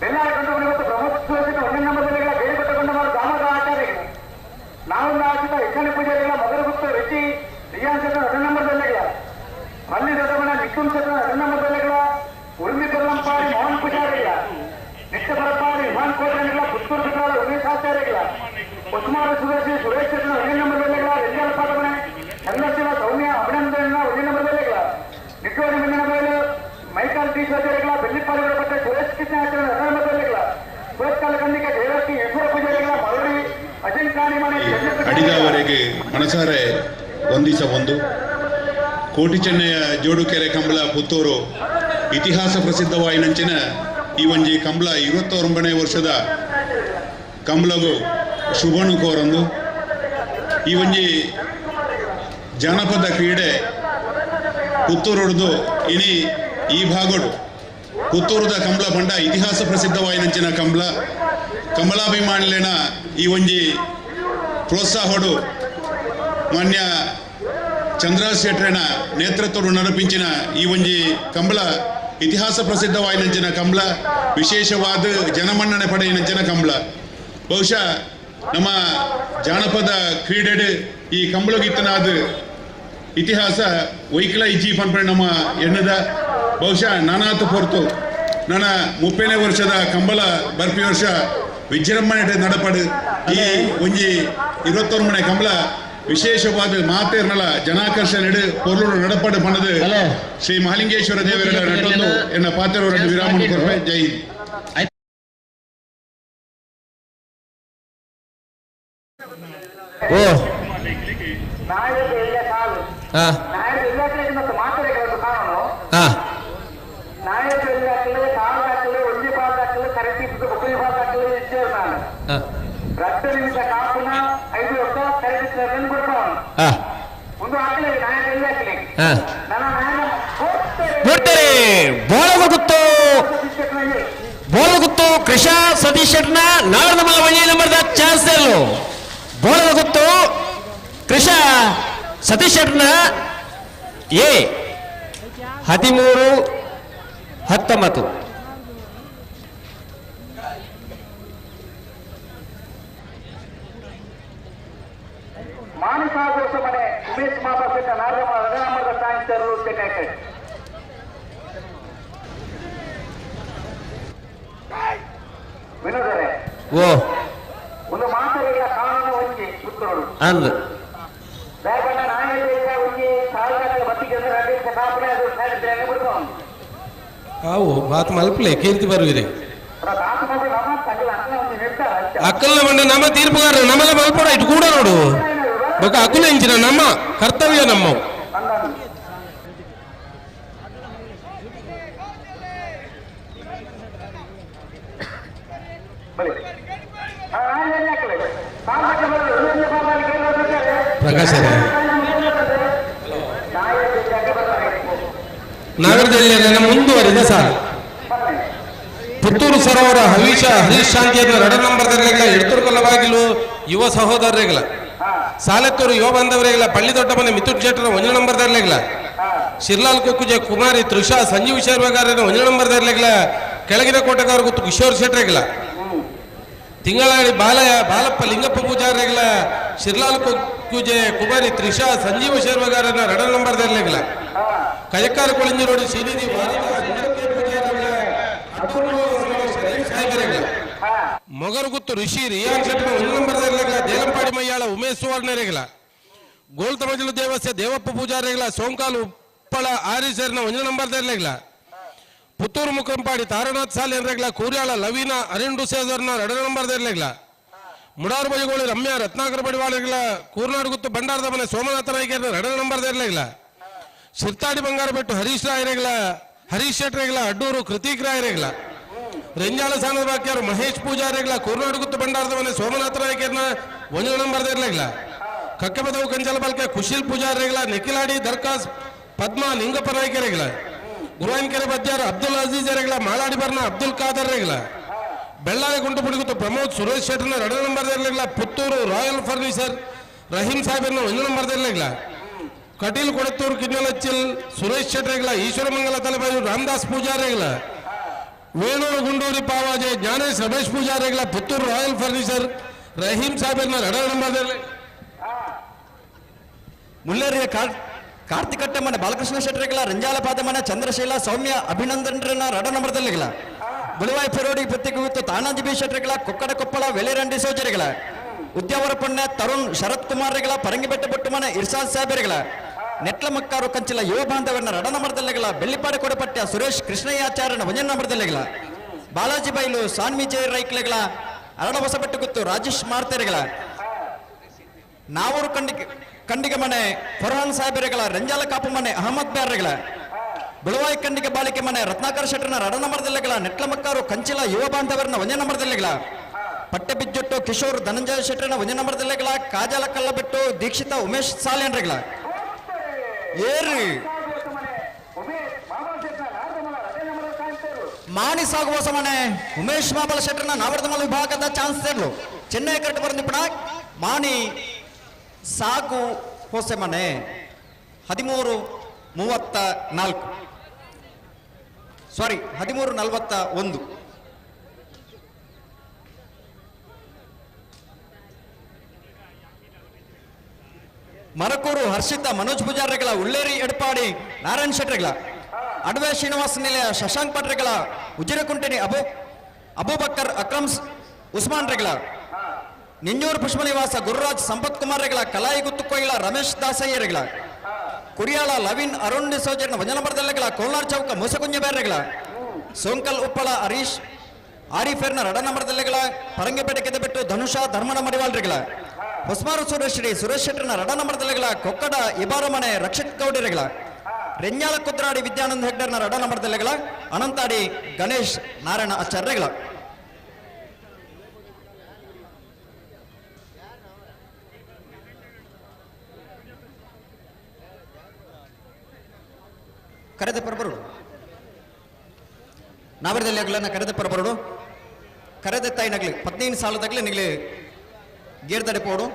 ಬೆಲ್ಲಾರ ಕಂಡುಬಡಿ ಮತ್ತು ಬ್ರಹ್ಮೋತ್ಸವದಿಂದ ಒಂದೇ ನಂಬರ್ದಲ್ಲಿಗಳ ಬೇಡಿಪಟ್ಟುಕೊಂಡ ದಾಮೋದರ ಆಚಾರ್ಯಗಳು ನಾವು ಆಚಿತ ಯಕ್ಷಣ ಪೂಜಾರಿಗಳ ಮೊದಲುಗುಪ್ತ ರಿಚಿ ರಿಯಾನ್ ಶೆಟ್ಟರ್ ಒಂದೇ ನಂಬರ್ದಲ್ಲಿಗಳ ಮಲ್ಲಿ ದೊಡ್ಡಮನ ಮಿಥುನ್ ಶೆಟ್ಟರ್ ಒಂದೇ ನಂಬರ್ದಲ್ಲಿಗಳ ಉರ್ಮಿ ಕೊಲ್ಲಂಪಾಡಿ ಮೋಹನ್ ಪೂಜಾರಿಗಳ ನಿತ್ಯ ಬರಪಾಡಿ ವಿಮಾನ್ ಕೋಟೆಗಳ ಪುತ್ತೂರು ಬಿಟ್ರಾಳ ಉಮೇಶ್ ಆಚಾರ್ಯಗಳ ಉಸ್ಮಾನ ಸುರೇಶ್ ಸುರೇಶ್ ಶೆಟ್ಟರ್ ಒಂದೇ ನಂಬರ್ದಲ್ಲಿಗಳ ರೆಂಜಾಲ ಪಾದಮನೆ ಚಂದ್ರಶೀಲ ಸೌಮ್ಯ ಅಭಿನಂದನ ಒಂದೇ ನಂಬರ್ದಲ್ಲಿಗಳ ನಿಟ್ಟೋಡಿ ಮುಂದಿನ ಮೇಲೆ ಮೈಕಾಲ್ ಟಿ ಆಚಾರ್ಯಗಳ ಬೆಳ್ಳಿಪಾಡಿಗಳ ಪಟ್ಟ ಸುರೇಶ್ ಕೃಷ್ಣ ಆಚಾರ್ಯ ಒಂದೇ ನಂಬರ್ದಲ್ಲಿಗಳ ಸುರೇಶ್ ಖಂಡಿಕೆ ಜಯಲಕ್ಷ್ಮಿ ಈಶ್ವರ ಪೂಜಾರಿಗಳ ಮರಳಿ ಅಜಿಂಕಾಣಿ ಮನೆ ಅಡಿದವರೆಗೆ ಮನಸಾರೆ ವಂದಿಸ ಒಂದು ಕೋಟಿ ಚೆನ್ನಯ ಜೋಡುಕೆರೆ ಕಂಬಳ ಪುತ್ತೂರು ಇತಿಹಾಸ ಪ್ರಸಿದ್ಧವಾಯಿನಂಚಿನ ಈ ಒಂಜಿ ಕಂಬಳ 29ನೇ ವರ್ಷದ ಕಂಬಳಗು ಶುಭನು ಕೋರಂದು ಈ ಒಂಜಿ ಜಾನಪದ ಕ್ರೀಡೆ ಪುತ್ತೂರುಡ್ದು ಇನಿ ಈ ಭಾಗಡು ಪುತ್ತೂರುದ ಕಂಬಳ ಪಂಡ ಇತಿಹಾಸ ಪ್ರಸಿದ್ಧವಾಯಿನಂಚಿನ ಕಂಬಳ ಕಂಬಳಾಭಿಮಾನಿಲೇನ ಈ ಒಂಜಿ ಪ್ರೋತ್ಸಾಹಡು ಮಾನ್ಯ ಚಂದ್ರರಾಜ್ ಶೆಟ್ರೆನ ನೇತೃತ್ವಡು ನಡಪಿಂಚಿನ ಈ ಒಂಜಿ ಕಂಬಳ ಇತಿಹಾಸ ಪ್ರಸಿದ್ಧವಾಯಿನಂಚಿನ ಕಂಬಳ ವಿಶೇಷವಾದ ಜನಮನ್ನಣೆ ಪಡೆಯಿನಂಚಿನ ಕಂಬಳ. ಬಹುಶಃ ನಮ್ಮ ಜಾನಪದ ಕ್ರೀಡೆಡು ಈ ಕಂಬಳಗಿತ್ತನಾದ ಇತಿಹಾಸ ವೈಕಲ ಇಜ್ಜಿ ಪನ್ಪಣೆ ನಮ್ಮ ಎಣ್ಣದ ಬಹುಶಃ ನಾನಾತ ಪೊರ್ತು ನನ್ನ 30ನೇ ವರ್ಷದ ಕಂಬಳ ಬರ್ಪಿ ವರ್ಷ ವಿಜೃಂಭಣೆ ನಡಪಡು ಈ ಒಂಜಿ 21ನೇ ಕಂಬಳ ವಿಶೇಷವಾದ ಮಾತೇರ್ನಲ ಜನಾಕರ್ಷಣೆ ಪೊರ್ಲುಡು ನಡಪಡು ಪಣದು ಶ್ರೀ ಮಹಾಲಿಂಗೇಶ್ವರ ದೇವರ ನಟೊಂದು ಎನ್ನ ಪಾತ್ರವರ ವಿರಾಮನ ಕೊರ್ಪೆ. ಜೈ. ಓ ಬಿಡ್ತಾರೆ. ಬೋಳಗುತ್ತು ಬೋಳಗುತ್ತು ಕೃಷಾ ಸತೀಶ್ ಶೆಟ್ನ ನಾಡದ ಒಂದೇ ನಂಬರ್ದ ಚಾನ್ಸ್ ಬೋಳಗುತ್ತು ಕೃಷಾ ಸತೀಶ್ ಶೆಟ್ನ ಎ 13 19. ಮಾನಸಾಗೋಸ ಮನೆ ಉಮೇಶ್ ಮಾಬಾಸೆಟ್ಟ ನಾಗಮ್ಮ ರಘುರಾಮದ ಸಾಹಿತ್ಯರು ಚೆನ್ನೈ. ವಿನೋದರೇ ಓ ಒಂದು ಮಾತುಗಳ ಕಾನೂನು ಒಂಜಿ ಪುತ್ತೂರು ಅಂದ್ ದಯಪಂಡ ನಾಯಕ ಒಂಜಿ ಸಾವಿರ ಬತ್ತಿಗೆ ಕಾಪುನೆ ಅದು ಸಾಹಿತ್ಯ ಬಿಡ್ತಾವ ಅವು ಮಾತು ಮಲ್ಪಲೆ ಕೀರ್ತಿ ಬರುವಿದೆ ಅಕ್ಕಲ್ನ ಬಂಡ ನಮ್ಮ ತೀರ್ಪುಗಾರರು ನಮ್ಮಲ್ಲ ಮಲ್ಪಡ ಇಟ್ಟು ಕೂಡ ನೋಡು ಬೊಕ ಅಕುಲ ಇಂಚಿನ ನಮ್ಮ ಕರ್ತವ್ಯ ನಮ್ಮ. ಪ್ರಕಾಶ್ ನಗರದಲ್ಲಿ ಮುಂದುವರಿದ ಸಾಲ ಪುತ್ತೂರು ಸರೋವರ ಹವೀಶ ಹರೀಶ್ ಶಾಂತಿಯನ್ನು ಎರಡ ನಂಬರ್ ಎಡ್ತೂರು ಬಾಗಿಲು ಯುವ ಸಹೋದರರಿಗಳ ಸಾಲತ್ತೂರು ಯುವ ಬಾಂಧವರಿಗಳ ಪಳ್ಳಿ ದೊಡ್ಡ ಮನೆ ಮಿಥುನ್ ಶೆಟ್ಟರ ಒಂಜ ನಂಬರ್ ದರ್ಲೆಗಳ ಶಿರ್ಲಾಲ್ ಕುಕ್ಕುಜೆ ಕುಮಾರಿ ತೃಷಾ ಸಂಜೀವ್ ಶರ್ಮಗಾರನ ಒಂಜ ನಂಬರ್ ದರ್ಲೆಗಳ ಕೆಳಗಿನ ಕೋಟೆಗಾರ ಗುತ್ತು ಕಿಶೋರ್ ಶೆಟ್ಟರೆಗಳ ತಿಂಗಳಾಡಿ ಬಾಲಯ ಬಾಲಪ್ಪ ಲಿಂಗಪ್ಪ ಪೂಜಾರಿಗಳ ಶಿರ್ಲಾಲ್ ಕುಕ್ಕುಜೆ ಕುಮಾರಿ ತ್ರಿಷಾ ಸಂಜೀವ ಶರ್ಮಗಾರನ ಎರಡ ನಂಬರ್ ದರ್ಲೆಗಳ ಕಯಕಾರ ಕೊಳಿಂಜಿ ರೋಡ್ ಶ್ರೀನಿಧಿ ಮೊಗರುಗುತ್ತು ಋಷಿ ರಿಯಾನ್ ಶೆಟ್ಟರ್ ಒಂದು ನಂಬರ್ ದೇಲಂಪಾಡಿ ಮಯ್ಯಾಳ ಉಮೇಶ್ ಸುವರ್ಣರೆಗಳ ಗೋಲ್ತಮಜಲು ದೇವಸ್ಯ ದೇವಪ್ಪ ಪೂಜಾರಿಗಳ ಸೋಂಕಾಲು ಉಪ್ಪಳ ಆರೀಸರ್ನ ಒಂದು ನಂಬರ್ ದರ್ಲೆಗಳ ಪುತ್ತೂರು ಮುಖಂಪಾಡಿ ತಾರನಾಥ್ ಸಾಲಿ ಕೂರ್ಯಾಳ ಲವೀನ ಅರುಣ್ ಡುಸೇಜರ್ನ ಎರಡು ನಂಬರ್ ದರ್ಲೆಗಳ ಮುಡಾರು ಬಜಗೋಳಿ ರಮ್ಯಾ ರತ್ನಾಕರ ಬಡಿವಾಳಗಳ ಕೂರ್ನಾಡುಗುತ್ತು ಭಂಡಾರದ ಮನೆ ಸೋಮನಾಥ ನಾಯ್ಕರ್ನ ಎರಡು ನಂಬರ್ ದರ್ಲೆಗಳ ಶಿರ್ತಾಡಿ ಬಂಗಾರಬೆಟ್ಟು ಹರೀಶ್ ರಾಯರೆಗಳ ಹರೀಶ್ ಶೆಟ್ಟರೆಗಳ ಅಡ್ಡೂರು ಕೃತಿಕ್ ರಾಯರೆಗಳ ರೆಂಜಾಳ ಸಾನದ ಬಾಕ್ಯಾರು ಮಹೇಶ್ ಪೂಜಾರಿಗಳ ಕೂರ್ನಾಡುಗುತ್ತು ಭಂಡಾರದ ಮನೆ ಸೋಮನಾಥ ನಾಯ್ಕರ್ನ ಒಂದು ನಂಬರ್ ದರ್ಲೆಗಳ ಕಕ್ಕೆಬದವು ಕಂಚಲ ಬಲ್ಕೆ ಕುಶಿಲ್ ಪೂಜಾರಿಗಳ ನಿಖಿಲಾಡಿ ದರ್ಖಾಸ್ ಪದ್ಮ ಲಿಂಗಪ್ಪ ನಾಯ್ಕರಿಗಳ ಗುರುವಾಯನಕೆರೆ ಬದ್ಯಾರ್ ಅಬ್ದುಲ್ ಅಜೀಜ್ ರೆಗಳ ಮಾಲಾಡಿ ಬರ್ನ ಅಬ್ದುಲ್ ಖಾದರ್ ರೆಗಳ ಬೆಳ್ಳಾರಿ ಗುಂಟುಪುಡಿಗುತ್ತು ಪ್ರಮೋದ್ ಸುರೇಶ್ ಶೆಟ್ಟರ್ನ ಎರಡನೇ ನಂಬರ್ ಇರಲಿಲ್ಲ ಪುತ್ತೂರು ರಾಯಲ್ ಫರ್ನಿಚರ್ ರಹೀಂ ಸಾಹೇಬರ್ನ ಒಂದು ನಂಬರ್ ಇರಲಿಲ್ಲ ಕಟೀಲ್ ಕೊಡತ್ತೂರು ಕಿನ್ನಲಚ್ಚಿಲ್ ಸುರೇಶ್ ಶೆಟ್ಟರ್ಗಳ ಈಶ್ವರಮಂಗಲ ತಲೆಬಾಜು ರಾಮದಾಸ್ ಪೂಜಾರಿಗಳ ವೇಣೂರು ಗುಂಡೂರಿ ಪಾವಾಜೆ ಜ್ಞಾನೇಶ್ ರಮೇಶ್ ಪೂಜಾರಿಗಳ ಪುತ್ತೂರು ರಾಯಲ್ ಫರ್ನಿಚರ್ ರಹೀಂ ಸಾಹೇಬರ್ನ ಎರಡನೇ ನಂಬರ್ ಇರಲಿ. ಮುಲ್ಲೇರಿಯ ಕಾರ್ತಿಕಟ್ಟೆಮನೆ ಬಾಲಕೃಷ್ಣ ಶೆಟ್ಟರ್ಗಳ ರಂಜಾಲ ಪಾದಮನೆ ಚಂದ್ರಶೀಲ ಸೌಮ್ಯ ಅಭಿನಂದನ್ರನ್ನ ರಡ ನಂಬರ್ದಲ್ಲಿಗಳ ಗುಳುವಾಯಿ ಫೆರೋಡಿ ಪತ್ತಿಗೆ ತಾನಾಜಿ ಬಿ ಶೆಟ್ಟರ್ಗಳ ಕೊಕ್ಕಡ ಕೊಪ್ಪಳ ವೆಲೆರಂಡಿ ಸೋಜರಿಗಳ ಉದ್ಯಾವರ ಪೊಣ್ಣೆ ತರುಣ್ ಶರತ್ ಕುಮಾರ್ಗಳ ಪರಂಗಿಬೆಟ್ಟ ಬೊಟ್ಟುಮನೆ ಇರ್ಷಾದ್ ಸಾಹೇಬರಿಗಳ ನೆಟ್ಲ ಮಕ್ಕಾರು ಕಂಚಿಲ ಯುವ ಬಾಂಧವರನ್ನ ರಡ ನಂಬರ್ದಲ್ಲಿಗಳ ಬೆಳ್ಳಿಪಾಡು ಕೊಡಪಟ್ಯ ಸುರೇಶ್ ಕೃಷ್ಣಯ್ಯಾಚಾರ್ಯನ ಒಂಜನ ನಂಬರ್ದಲ್ಲಿಗಳ ಬಾಲಾಜಿ ಬೈಲು ಸಾನ್ವಿ ಜಯ ರೈಕ್ಲೆಗಳ ಅರಡ ಹೊಸಬೆಟ್ಟು ಗುತ್ತು ರಾಜೇಶ್ ಮಾರ್ತೆರೆಗಳ ನಾವೂರು ಕಂಡಿಗೆ ಕಂಡಿಗೆ ಮನೆ ಫರ್ಹಾನ್ ಸಾಹೇಬರಿಗಳ ರಂಜಾಲ ಕಾಪು ಮನೆ ಅಹಮದ್ ಬ್ಯಾರ್ರೆಗಳ ಬಿಳುವಾಯಿ ಕಂಡಿಗೆ ಬಾಳಿಕೆ ಮನೆ ರತ್ನಾಕರ್ ಶೆಟ್ಟರ್ನ ರಡ ನಂಬರ್ದಲ್ಲಿಗಳ ನೆಟ್ಲ ಮಕ್ಕಾರು ಕಂಚಿಲ ಯುವ ಬಾಂಧವರನ್ನ ಒಂದೇ ನಂಬರ್ದಲ್ಲಿಗಳ ಪಟ್ಟೆ ಬಿಜ್ಜೊಟ್ಟು ಕಿಶೋರ್ ಧನಂಜಯ ಶೆಟ್ಟರ್ನ ಒಂದೇ ನಂಬರ್ದಲ್ಲಿಗಳ ಕಾಜಾಲ ಕಲ್ಲಬೆಟ್ಟು ದೀಕ್ಷಿತ ಉಮೇಶ್ ಸಾಲೇನ್ರೆಗಳ ಏರಿ ಮಾಣಿ ಸಾಗುವ ಸಮನೆ ಉಮೇಶ್ ಮಾಬಲ ಶೆಟ್ಟರ್ನ ನಾವರ್ದಮಲ ವಿಭಾಗದ ಚಾನ್ಸ್ ಸೇರ್ಲು ಚೆನ್ನೈ ಕರೆಕ್ಟ್ ಬಂದಿಪ್ಪಣ ಮಾಣಿ ಸಾಗು ಹೊಸಮನೆ 13:34 ಸಾರಿ 13:41. ಮರಕೂರು ಹರ್ಷಿತ ಮನೋಜ್ ಪೂಜಾರಿಗಳ ಉಳ್ಳೇರಿ ಎಡಪಾಡಿ ನಾರಾಯಣ್ ಶೆಟ್ಟರ್ಗಳ ಅಡ್ವೆ ಶ್ರೀನಿವಾಸ ನಿಲಯ ಶಶಾಂಕ್ ಪಟ್ರೆಗಳ ಉಜಿರಕುಂಟಿನಿ ಅಬೂಬಕ್ಕರ್ ಅಕ್ರಮ್ ಉಸ್ಮಾನ್ ರೆಗಳ ನಿಂಜೂರು ಪುಷ್ಪನಿವಾಸ ಗುರುರಾಜ್ ಸಂಪತ್ ಕುಮಾರ್ ರೆಗಳ ಕಲಾಯಿ ಗುತ್ತುಕೊಯ್ಲ ರಮೇಶ್ ದಾಸಯ್ಯರೆಗಳ ಕುರಿಯಾಳ ಲವಿನ್ ಅರುಣ್ ಡಿಸೋಜರ್ನ ವಂಜನಬರದಲ್ಲೆಗಳ ಕೋಲಾರ್ ಚೌಕ ಮೂಸಕುಂಜ ಬೇರೆಗಳ ಸೋಂಕಲ್ ಉಪ್ಪಳ ಹರೀಶ್ ಆರಿಫೇರ್ನ ರಡ ನಂಬರ್ದಲ್ಲೆಗಳ ಪರಂಗಿಪೇಟೆ ಕೆದೆಬೆಟ್ಟು ಧನುಷ ಧರ್ಮನ ಮಡಿವಾಳ್ರೆಗಳ ಹೊಸ್ಮಾರು ಸುರೇಶ್ರೀ ಸುರೇಶ್ ಶೆಟ್ಟರ್ನ ರಡ ನಂಬರ್ದಲ್ಲೆಗಳ ಕೊಕ್ಕಡ ಇಬಾರಮನೆ ರಕ್ಷಿತ್ ಗೌಡರೆಗಳ ರೆಂಜಾಳ ಕುದ್ರಾಡಿ ವಿದ್ಯಾನಂದ ಹೆಗ್ಡರ್ನ ರಡ ನಂಬರ್ದಲ್ಲೆಗಳ ಅನಂತಾಡಿ ಗಣೇಶ್ ನಾರಾಯಣ ಆಚಾರ್ಯಗಳ. ಕರೆದ ಪರಬರುಡು ನಾವರದಲ್ಲಿ ಅಗ್ಲನ್ನ ಕರೆದ ಪರಬರುಡು ಕರೆದ ತಾಯಿನಗ್ಲಿ 15 ಸಾಲದಾಗ್ಲಿ ನಿಗ್ಲಿ ಗೇರ್ದಡೆ ಪೋಡು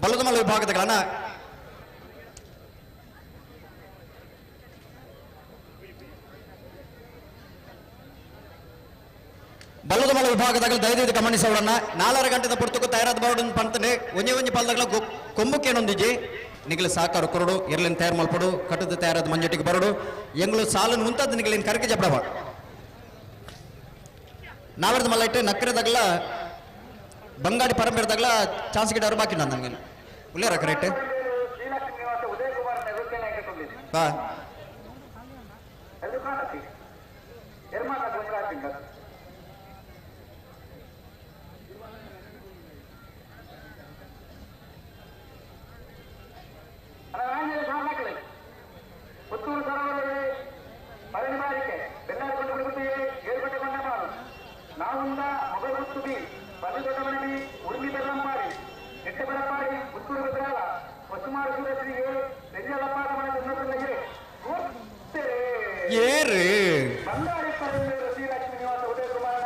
ಬಲದಮಲ ವಿಭಾಗದಗಳನ್ನ ಬಲ್ಲದಮಲ ವಿಭಾಗದಾಗ ದಯದೀದು ಗಮನಿಸೋಡನ್ನ 4.5 ಗಂಟೆದ ಪುರ್ತಕ್ಕೂ ತಯಾರಾದ ಬರೋಡು ಪಂತನೆ ಒಂಜೆ ಒಂಜಿ ಪಾಲ್ದಾಗಲ ಕೊಂಬುಕೇನೊಂದಿಜಿ ನಿಗಲು ಸಾಕಾರ ಕೊರಡು ಎರ್ಲಿನ ತಯಾರು ಮಲ್ಪಡು ಕಟ್ಟದ ತಯಾರಾದ ಮಂಜಟಿಗೆ ಬರಡು ಎಂಗಳು ಸಾಲನ್ನು ಮುಂತಾದ ನಿಗಲಿನ ಕರಕೆ ಜಪಡವ ನಾವರ್ದ ಮಲ್ಲ ಇಟ್ಟು ನಕ್ಕರೆದಾಗಲ ಬಂಗಾಡಿ ಪರಂಪರೆದಾಗಲ ಚಾನ್ಸ್ ಗಿಡ ಬಾಕಿ ನಾನು ನನಗೆ ಉಳ್ಳೇರ ಕರೆಕ್ಟ್ ಬಾ ಪುತ್ತೂರು ಸರೋವರದಲ್ಲಿ ಪಳನಿಮಾರಿಕೆ ಬೆಳ್ಳಾರಿಕೊಂಡು ಬಿಡುಗುತ್ತಿ ಏರುಪೇಟೆ ಕೊಂಡಮಾರು ನಾವುಂದ ಮೊಗಗುತ್ತು ಬಿ ಪಲ್ಲಿದೊಡ್ಡಮನೆ ಬಿ ಉರ್ಮಿ ಬೆಲ್ಲಂಪಾಡಿ ನೆಟ್ಟಬರಪ್ಪಾಡಿ ಪುತ್ತೂರು ಬೆದ್ರಾಲ ಹೊಸುಮಾರು ಸೂರಶ್ರೀಗೆ ಬೆಂಜಲಪ್ಪಾದ ಮನೆ ಉನ್ನತಲ್ಲಿಗೆ ಏರು ಬಂಗಾಡಿ ಪರಂಬೇರು ಶ್ರೀಲಕ್ಷ್ಮೀ ನಿವಾಸ ಉದಯ ಕುಮಾರ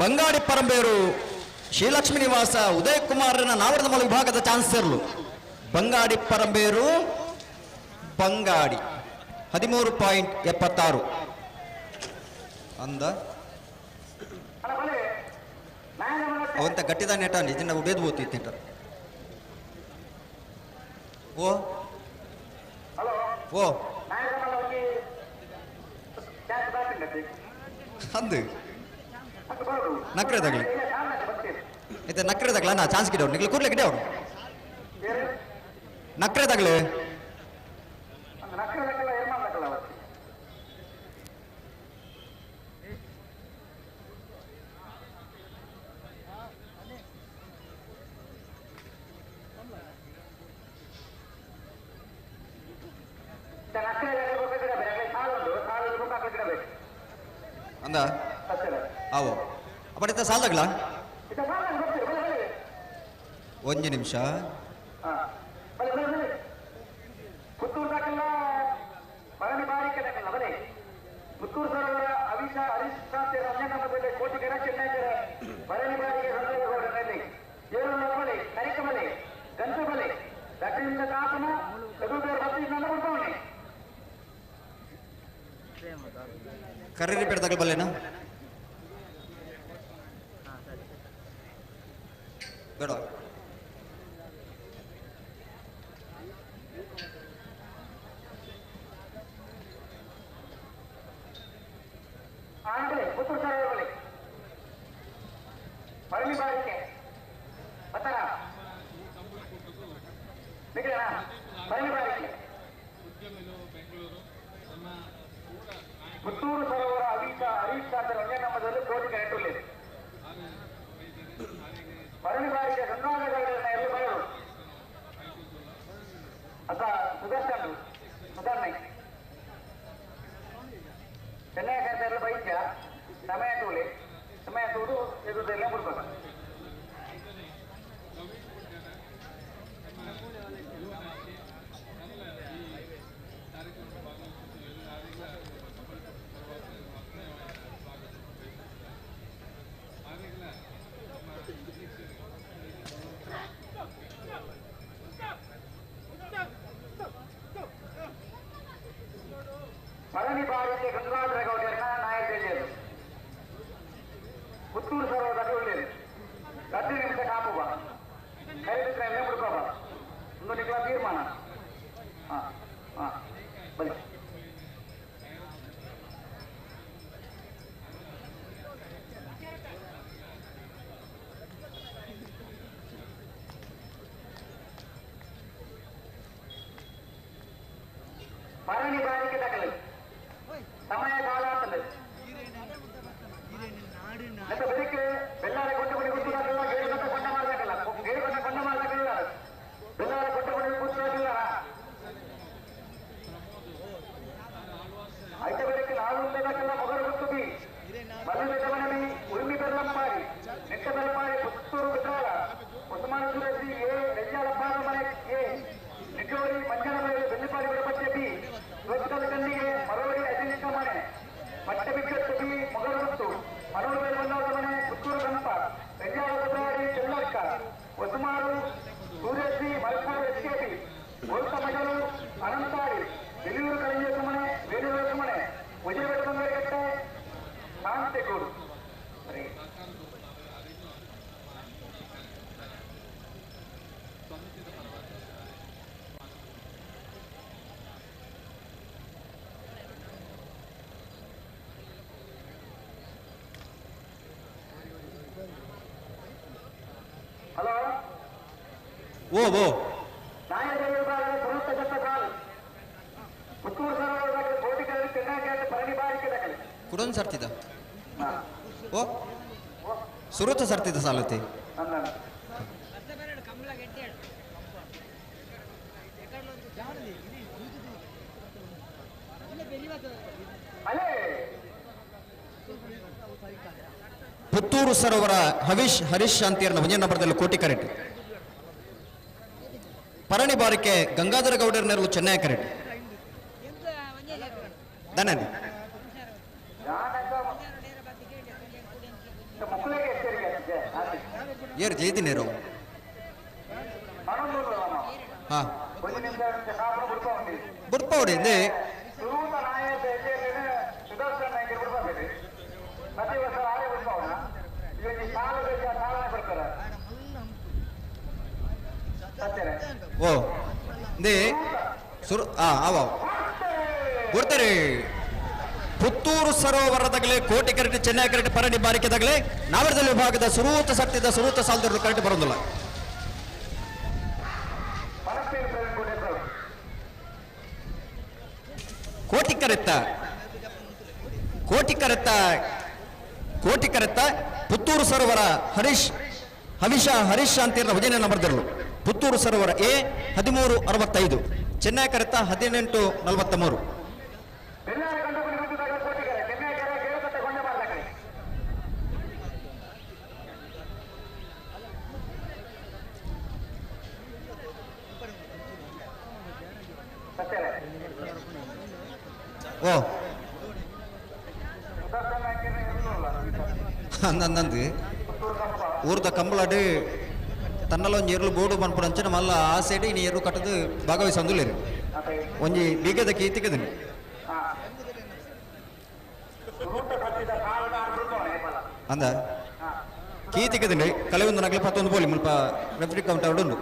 ಬಂಗಾಡಿ ಪರಂಬೇರು ಶ್ರೀಲಕ್ಷ್ಮೀ ನಿವಾಸ ಉದಯ ಕುಮಾರನ ನಾವರದಮಲ ವಿಭಾಗದ ಚಾನ್ಸರ್ಲು ಬಂಗಾಡಿ ಪರಂಬೇರು ಬಂಗಾಡಿ 13.76 ಅಂದ ಅವಂತ ಗಟ್ಟಿದ ನೆಟ ನಿಜ ಉಡೇದು ಬೋತಿತ್ತು ನೆಟ ಓ ಓ ಅಂದು ನಕ್ರೆದಾಗ್ಲಿ ಐತೆ ನಕ್ರೆದಾಗ್ಲ ನಾ ಚಾನ್ಸ್ ಗಿಡವ್ರು ನಿಗ್ಲು ಕೂಡ್ಲೆ ಗಿಡವ್ರು ನಕ್ರೆದಾಗ್ಲಿ ಅಂದ ಆವೋ ಅಪ್ಪಡಿತ ಸಾಲದಾಗ್ಲ ಒಂಜಿ ನಿಮಿಷ. ಪುತ್ತೂರು ಸರೋವರ ಅವಿಷ ಹರೀಶ್ ಶಾಂತಿ ರಂಜನಮದಲ್ಲಿ ಕೋಟಿಗೆರೆ ಚೆನ್ನೈಕೆರೆ ಭರಣಿ ಬಾರಿಗೆ ಗಂಗಾಧರಗೌಡನಲ್ಲಿ ಏಳು ಬಲೆ ಕರಿಕಮಲೆ ಗಂಟುಬಲೆ ದಕ್ಷಿಣದಿಂದ ಕಾಪನ ಎದುರು ಹತ್ತಿನ ಕೊಡ್ತಾವಣೆ ಕರ್ರಿ ರಿಪೇರ್ ಬಲ್ಲೇನಾ ಬೇಡ. ಆಂಗ್ಲೆ ಪುತ್ತೂರು ಸರೋವರ ಭರಣಿ ಬಾರಿಕೆ ಬತ್ತರ ನಿಗ್ರಹ ಭರಣಿ ಬಾರಿಕೆ ಪುತ್ತೂರು ಸರೋವರ ಅವೀಶ ಹರೀಶ್ ಶಾಸ್ತ್ರ ರಂಜನಮದಲ್ಲಿ ಕೋಟಿ ಕರೆಂಟ್ ಭರಣಿ ಬಾರಿಗೆ ಗಂಗಾಧರಗೌಡರನ್ನ ಎಲ್ಲಿ ಬರಲು ಅಕ್ಕ ಸುದರ್ಶನ್ ಸುಧರ್ಣೆ ಚೆನ್ನೈ ಕರೆತ ಬೈದ್ಯ ಸಮಯ ತೂಲೆ ಸಮಯ ತೂಡು ಎದುದೆಲ್ಲ ಬಿಡ್ಬೇಕು. ಪಳನಿ ಬಾರಿಗೆ ಗಂಗಾಧರ ಗೌಡರನ್ನ ನಾಯಕರು ಪುತ್ತೂರು ಸರೋವರದಲ್ಲಿ ಉಳ್ಳೇರು 10 ನಿಮಿಷ ಕಾಪುವ ಕೈಬಿಟ್ರೆ ಎಲ್ಲ ಮುಡ್ಕೋಬ ಒಂದು ನಿಗಳ ತೀರ್ಮಾನ. ಹಾ ಹಾ ಬನ್ನಿ. ಪಳನಿ ಬಾರಿಗೆ ತಗಲಿ ಸಮಯ ಕಾಲ ಆಗ್ತದೆ. ಮತ್ತೆ ಬೆಳಿಗ್ಗೆ ಬೆಲ್ಲಾರ ಕೊಂಡ ಮನೆ ಗುರ್ತಾಗಲ್ಲ, ಗೇರುಗಟ್ಟ ಕೊಂಡ ಮಾಡಬೇಕಲ್ಲ, ಗೇರುಗಟ್ಟ ಕೊಂಡ ಮಾಡಬೇಕಲ್ಲ, ಬೆಲ್ಲಾರ ಕೊಂಡ ಮನೆ ಗುರ್ತಾಗಿಲ್ಲ. ಐತೆ ಬೆಳಿಗ್ಗೆ ನಾಳು ಬೇಕಲ್ಲ ಮೊಗರು ಗುರ್ತು ಬಿ ಮಲ್ಲದ ಮನವಿ ಉರ್ಮಿ ಬೆಲ್ಲಂಪಾಡಿ ನೆಟ್ಟ ಬೆಲ್ಲಂಪಾಡಿ ಪುತ್ತೂರು ಬಿಟ್ರಾಳ ಉಸ್ಮಾನ್ ಸುರೇಶಿ ಎ ರೆಜ್ಜಾಳ ಮನೆ ಎ ನಿಜೋಡಿ ಮಂಜನ ಮೇಲೆ ಬೆಳ್ಳಿಪಾಡಿ ಬಿಡಪಟ್ಟೆ ಬಿ ದೊಡ್ಡ ಕಣ್ಣಿಗೆ ಮರೋಡಿ ಅಜಿಲಿಂಗ ಮನೆ ಪಟ್ಟೆ ಬಿಕ್ಕಟ್ಟು ಬಿ ಮೊಗರು ಗುರ್ತು ಮನೋರು ಬಂದವರ ಮನೆ ಪುತ್ತೂರು ಗಣಪ ರೆಂಜಾಳ ಕೊಟ್ರಾಡಿ ಚೆಲ್ಲಕ್ಕ ಹೊಸಮಾರು ಸೂರ್ಯಶ್ರೀ ಮಲ್ಪೂರು ಎಸ್ ಕೆ ಬಿ ಗೋಲ್ತ ಮಜಲು ಅನಂತಾಡಿ ಬೆಲಿಯೂರು ಕಳಿಂಜ ಸುಮನೆ ಬೇಲೂರು ಸುಮನೆ ವಜ್ರಬೆಟ್ಟ ಬಂಗಾರಕಟ್ಟೆ ಶಾಂತಿಗೂಡು. ಸರಿ. ಹಲೋ ಓ ಓ ನಾಯಕರ ವಿಭಾಗದ ಸುರೂತ ಜತ್ತ ಕಾಲು ಪುತ್ತೂರು ಸರೋವರದ ಕೋಟಿಗಳಲ್ಲಿ ಚೆನ್ನೈ ಪರಣಿ ಬಾರಿಕೆ ದಾಖಲೆ. ಕುಡೊಂದು ಸರ್ತಿದ ಓ ಸುರೂತ ಸರ್ತಿದ ಸಾಲತಿ. ಪುತ್ತೂರು ಸರೋವರ ಹವೀಶ್ ಹರೀಶ್ ಶಾಂತಿಯರ್ನ ಒಂದೇ ನಂಬರ್ದಲ್ಲಿ ಕೋಟಿ ಕರೆಟ್ ಪರಣಿ ಬಾರಿಕೆ ಗಂಗಾಧರ ಗೌಡರ ನೆರಳು ಚೆನ್ನೈ ಕರೆಟ್ ಧನ್ಯವಾದ. ಏರ್ ಜೈದಿನೇರು ಹಾ ಬುಡ್ಪೌಡಿ ಇಂದೆ ಓ ಇಂದೆ ಸುರು ಆ ಆವ ಗುರ್ತಾರೆ ಪುತ್ತೂರು ಸರೋವರದಾಗಲೇ ಕೋಟೆ ಕರೆಕ್ಟ್ ಚೆನ್ನೈ ಕರೆಕ್ಟ್ ಪರಣಿ ಬಾರಿಕೆದಾಗಲೇ ನಾವರದಲ್ಲಿ ವಿಭಾಗದ ಸುರೂತ ಸತ್ತಿದ ಸುರೂತ ಸಾಲದವರು ಕರೆಕ್ಟ್ ಬರೋದಿಲ್ಲ. ಕೋಟಿ ಕರೆತ್ತ ಕೋಟಿ ಕರೆತ್ತ ಕೋಟಿ ಕರೆತ್ತ ಪುತ್ತೂರು ಸರೋವರ ಹರೀಶ್ ಹವಿಷ ಹರೀಶ್ ಶಾಂತಿಯರ ಭಜನೆ ಬರೆದಿರಲು ಪುತ್ತೂರು ಸರೋವರ ಎ 1365 ಚೆನ್ನೈ ಕರೆತ್ತ 1843. ಓ ಅಂದಂದು ಊರ್ದ ಕಂಬಳಡು ತನ್ನಲ ಒಂಜಿ ಎರ್ಲು ಬೋಡು ಪನ್ಪುನಂಚಿನ ಮಲ್ಲ ಆಸೆಡ್ ಇನಿ ಎರು ಕಟ್ಟದು ಭಾಗವಹಿಸೊಂದುಲ್ಲೆರ್ ಒಂಜಿ ಬೀಗದ ಕೀತಿಗದನಿ ಅಂದ ಕೀತಿಗದನಿ ಕಲೆ ಒಂದು ನಗಲು ಪತ್ತೊಂದು ಬೋಲಿ ಮುಲ್ಪ ರೆಫ್ರಿ ಕೌಂಟರ್ ಉಂಡು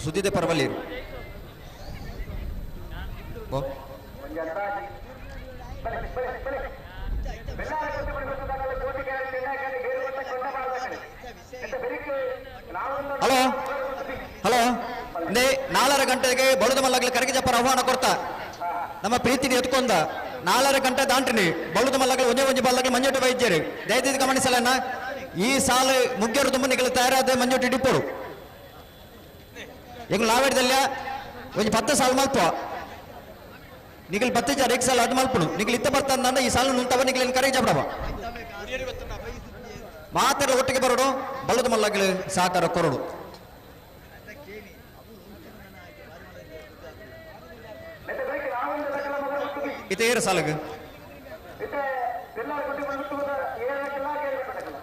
ಸುದ್ದಿದೆ ಪರವಲ್ಲಿ ಬೋ ಹಲೋ ಹಲೋ ಅಂದೇ ನಾಲ್ಕರ ಗಂಟೆಗೆ ಬಳುದ ಮಲ್ಲಗ್ಲ ಕರಗಿ ಜಪ್ಪರ ಆಹ್ವಾನ ಕೊಡ್ತಾ ನಮ್ಮ ಪ್ರೀತಿని ಎತ್ಕೊಂಡ ನಾಲ್ಕರ ಗಂಟೆ ದಾಂಟಿನಿ ಬಳುದ ಮಲ್ಲಗಳು ಒಂಜೆ ಒಂಜಿ ಬಲ್ಲಗಳು ಮಂಜೋಟಿ ವೈದ್ಯರು ದಯದೀದು ಗಮನಿಸಲನ್ನ ಈ ಸಾಲು ಮುಗ್ಗರು ತುಂಬ ನಿಗಲು ತಯಾರಾದ ಮಂಜೋಟಿ ಡಿಪ್ಪೋಡು ಎಂಗ್ ಲಾವೇಡ್ದಲ್ಲ ಒಂಜಿ ಪತ್ತು ಸಾಲು ಮಲ್ಪ ನಿಗಲ್ ಬತ್ತಿಜ ರೇಕ್ ಸಾಲ ಅದು ಮಲ್ಪುನು ನಿಗಲ್ ಇತ್ತ ಬರ್ತಂದ ಈ ಸಾಲು ನುಂತವ ನಿಗಲ್ ಕರಗಿ ಜಪಡವ ಮಾತೆಲ್ಲ ಒಟ್ಟಿಗೆ ಬರೋಡು ಬಲ್ಲದ ಮಲ್ಲಗಳು ಸಹಕಾರ ಕೊರಡು ಇತೇರು ಸಾಲಗ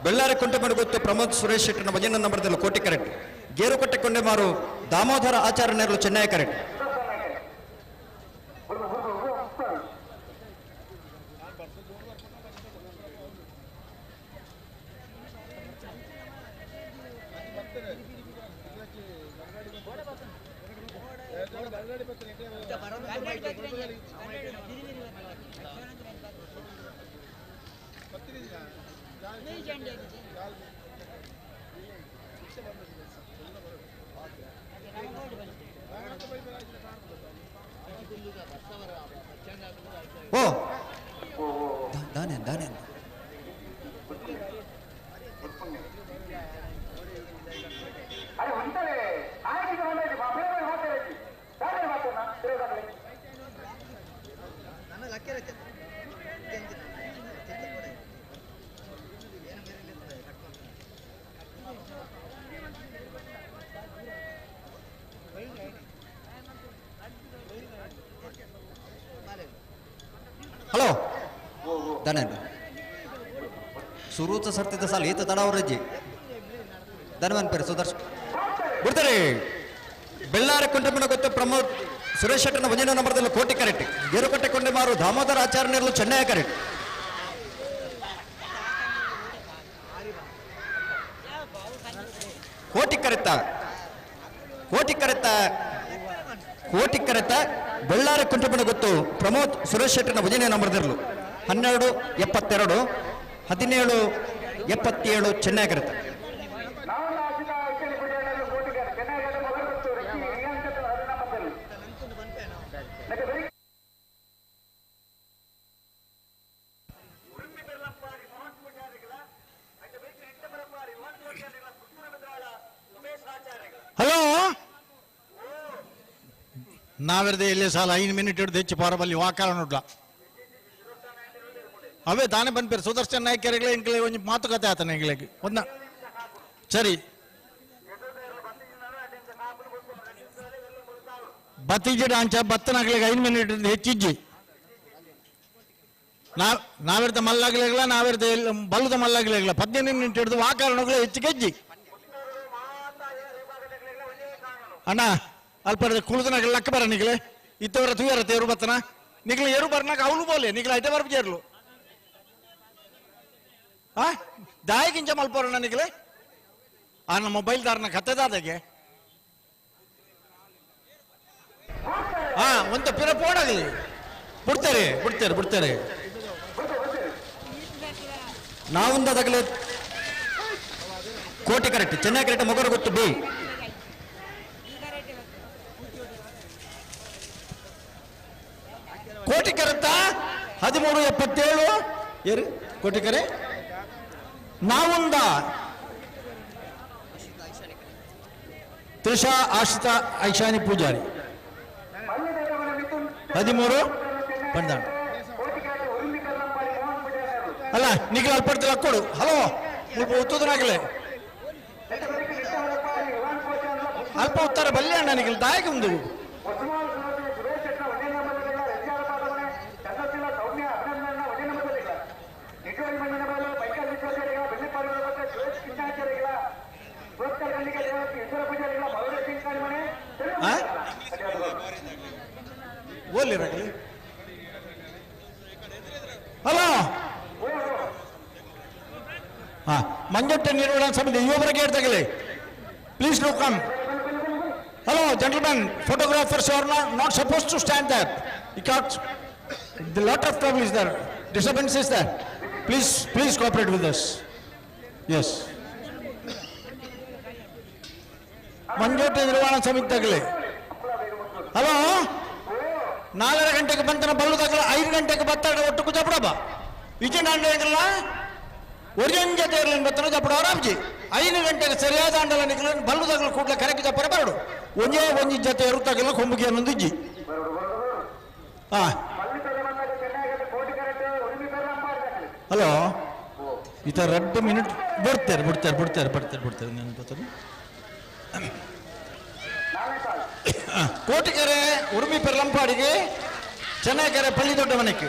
ಬೆಳ್ಳಾರಿ ಕುಂಟೆ ಗೊತ್ತು ಪ್ರಮೋದ್ ಸುರೇಶ್ ಶೆಟ್ಟನ ಭಜನ ನಂಬರ್ದಲ್ಲಿ ಕೋಟಿ ಕರೆಕ್ಟ್ ಗೇರುಕಟ್ಟೆ ಕೊಂಡೆಮಾರು ದಾಮೋದರ ಆಚಾರ್ಯ ನೆರಳು ಚೆನ್ನೈ ಕರೆಕ್ಟ್ ಓ ದಾನೆ ದಾನೆ ಹಲೋ ದಾನೆ ಸುರೂತ ಸರ್ತಿದ ಸಾಲ ಈತ ತಡವರಜ್ಜಿ ಧನ್ವನ್ ಪೇರು ಸುದರ್ಶನ್ ಬಿಡ್ತಾರೆ ಬೆಳ್ಳಾರ ಕುಂಟಮನ ಗೊತ್ತು ಪ್ರಮೋದ್ ಸುರೇಶ್ ಶೆಟ್ಟನ ಭಜನೆ ನಂಬರ್ದಲ್ಲಿ ಕೋಟಿ ಕರೆಕ್ಟ್ ಗೇರುಕಟ್ಟೆ ಕೊಂಡೆಮಾರು ದಾಮೋದರ ಆಚಾರ್ಯನೆರಲು ಚೆನ್ನೈ ಕರೆಕ್ಟ್ ಕೋಟಿ ಕರೆತ ಕೋಟಿ ಕರೆತ ಕೋಟಿ ಕರೆತ ಬೆಳ್ಳಾರ ಕುಂಟಮನ ಗೊತ್ತು ಪ್ರಮೋದ್ ಸುರೇಶ್ ಶೆಟ್ಟನ ಭಜನೆ ನಂಬರ್ದಿರಲು 12 72 17 77 ಚೆನ್ನೈ ಕರೆತ. ಹಲೋ ನಾವೆರ್ದೆ ಎಲ್ಲಿ ಸಾಲ 5 ಮಿನಿಟ್ ಹಿಡಿದು ಹೆಚ್ಚು ಪಾರಬಲ್ಲಿ ವಾಕಾರ ನೋಡ್ಲ ಅವೇ ತಾನೇ ಬಂದ್ಪೇರು ಸುದರ್ಶನ್ ನಾಯ್ಕರಿಗಳೇ ಎಂಕ್ಲೆ ಒಂಜಿ ಮಾತುಕತೆ ಆತನ ಎಂಕ್ಲೆಗ್ ಒಂದ ಸರಿ ಬತ್ತಿಜಿಡ ಅಂಚ ಬತ್ತನಾಗ್ಲಿಗೆ 5 ಮಿನಿಟ್ ಹೆಚ್ಚಿಜ್ಜಿ ನಾವಿರ್ತ ಮಲ್ಲಾಗ್ಲಿಲ್ಲ ನಾವಿರ್ತ ಬಲ್ಲದ ಮಲ್ಲಾಗ್ಲಿಲ್ಲ 15 ಮಿನಿಟ್ ಹಿಡಿದು ವಾಕಾರಣಗಳು ಹೆಚ್ಚು ಗೆಜ್ಜಿ ಅಣ್ಣ ಅಲ್ಪ ಕುಳಿದನಾಗ ಲಕ್ಕ ಬರ ನಿಗಲೆ ಇತ್ತವರ ತುಯರ ತೇರು ಬತ್ತನ ನಿಗಲ ಏರು ಬರ್ನಾಗ ಅವಳು ಬೋಲೆ ನಿಗಲ ಐತೆ ಬರ್ಬ ಜೇರ್ಲು ಆ ದಾಯಕಿಂಚ ಮಲ್ಪೋರಣ್ಣ ನಿಗಲೆ ಆ ನಮ್ಮ ಮೊಬೈಲ್ ದಾರನ ಕತ್ತೆದಾದಾಗೆ ಹಾ ಒಂತ ಪಿರ ಪೋಡಲಿ ಬಿಡ್ತಾರೆ ಬಿಡ್ತಾರೆ ಬಿಡ್ತಾರೆ ನಾವೊಂದಾಗಲೇ ಕೋಟೆ ಕರೆಕ್ಟ್ ಚೆನ್ನೈ ಕರೆಕ್ಟ್ ಮೊಗರು ಗೊತ್ತು ಬಿ ಕೋಟಿ ಕರೆತ 13 77 ಏರು ಕೋಟಿ ಕರೆ ನಾವೊಂದ ತ್ರಿಷಾ ಆಶಿತಾ ಐಶಾನಿ ಪೂಜಾರಿ 13 ಬಂದ ಅಲ್ಲ ನಿಗಲ ಅಲ್ಪಡ್ತಿಲ್ಲ ಕೊಡು ಹಲೋ ಮುಲ್ಪ ಉತ್ತದನಾಗಲೇ ಅಲ್ಪ ಉತ್ತರ ಬಲ್ಲೆ ಅಣ್ಣ ನಿಗಲ್ ದಾಯಕ ಒಂದು ಹಾ ಮಂಜೊಟ್ಟೆ ನಿರ್ವಹಣಾ ಸಮಿತಿ ಯುವಕರಿಗೆ ಹೇಳ್ತಾಗಲಿ. Please do come. Hello gentlemen, photographers are not suppose to stand there. Because the lot of trouble is there, disturbance is there. Please please cooperate with us. Yes. Manjottu ನಿರ್ವಹಣಾ ಸಮಿತಿ ತಗಲಿ. ಹಲೋ, 4:30 ಗಂಟೆಗೆ ಬಂತನ ಬಲ್ಲು ತಗಲ, 5 ಗಂಟೆಗೆ ಬತ್ತಾಡ ಒಟ್ಟು ಕುಜಪಡಬ ವಿಜಯನಾಂಡಲ್ಲ ಒರಿಯನ್ ಜೊತೆ ಇರಲಿನ ಬತ್ತನ ಜಪಡ ಆರಾಮ್ಜಿ. 5 ಗಂಟೆಗೆ ಸರಿಯಾದ ಅಂಡಲ ನಿಗಲ ಬಲ್ಲು ತಗಲ ಕೂಡಲೇ ಕರೆಕ್ಟ್ ಜಪರ ಬರಡು. ಒಂದೇ ಒಂಜಿ ಜೊತೆ ಇರುತ್ತಾಗಲ್ಲ ಕೊಂಬುಗೆ ಅನ್ನೊಂದು ಇಜ್ಜಿ. ಹಾ ಹಲೋ, ಈ ಥರ 2 ಮಿನಿಟ್ ಬರ್ತಾರೆ ಬಿಡ್ತಾರೆ ಬಿಡ್ತಾರೆ ಬರ್ತಾರೆ ಬಿಡ್ತಾರೆ ನಾನು ಬರ್ತಾರೆ. ಕೋಟಿಕೆರೆ ಉಡುಪಿ ಪೆರ್ಲಂಪಾಡಿಗೆ, ಚೆನ್ನೈಕೆರೆ ಪಳ್ಳಿ ದೊಡ್ಡ ಮನೆಗೆ.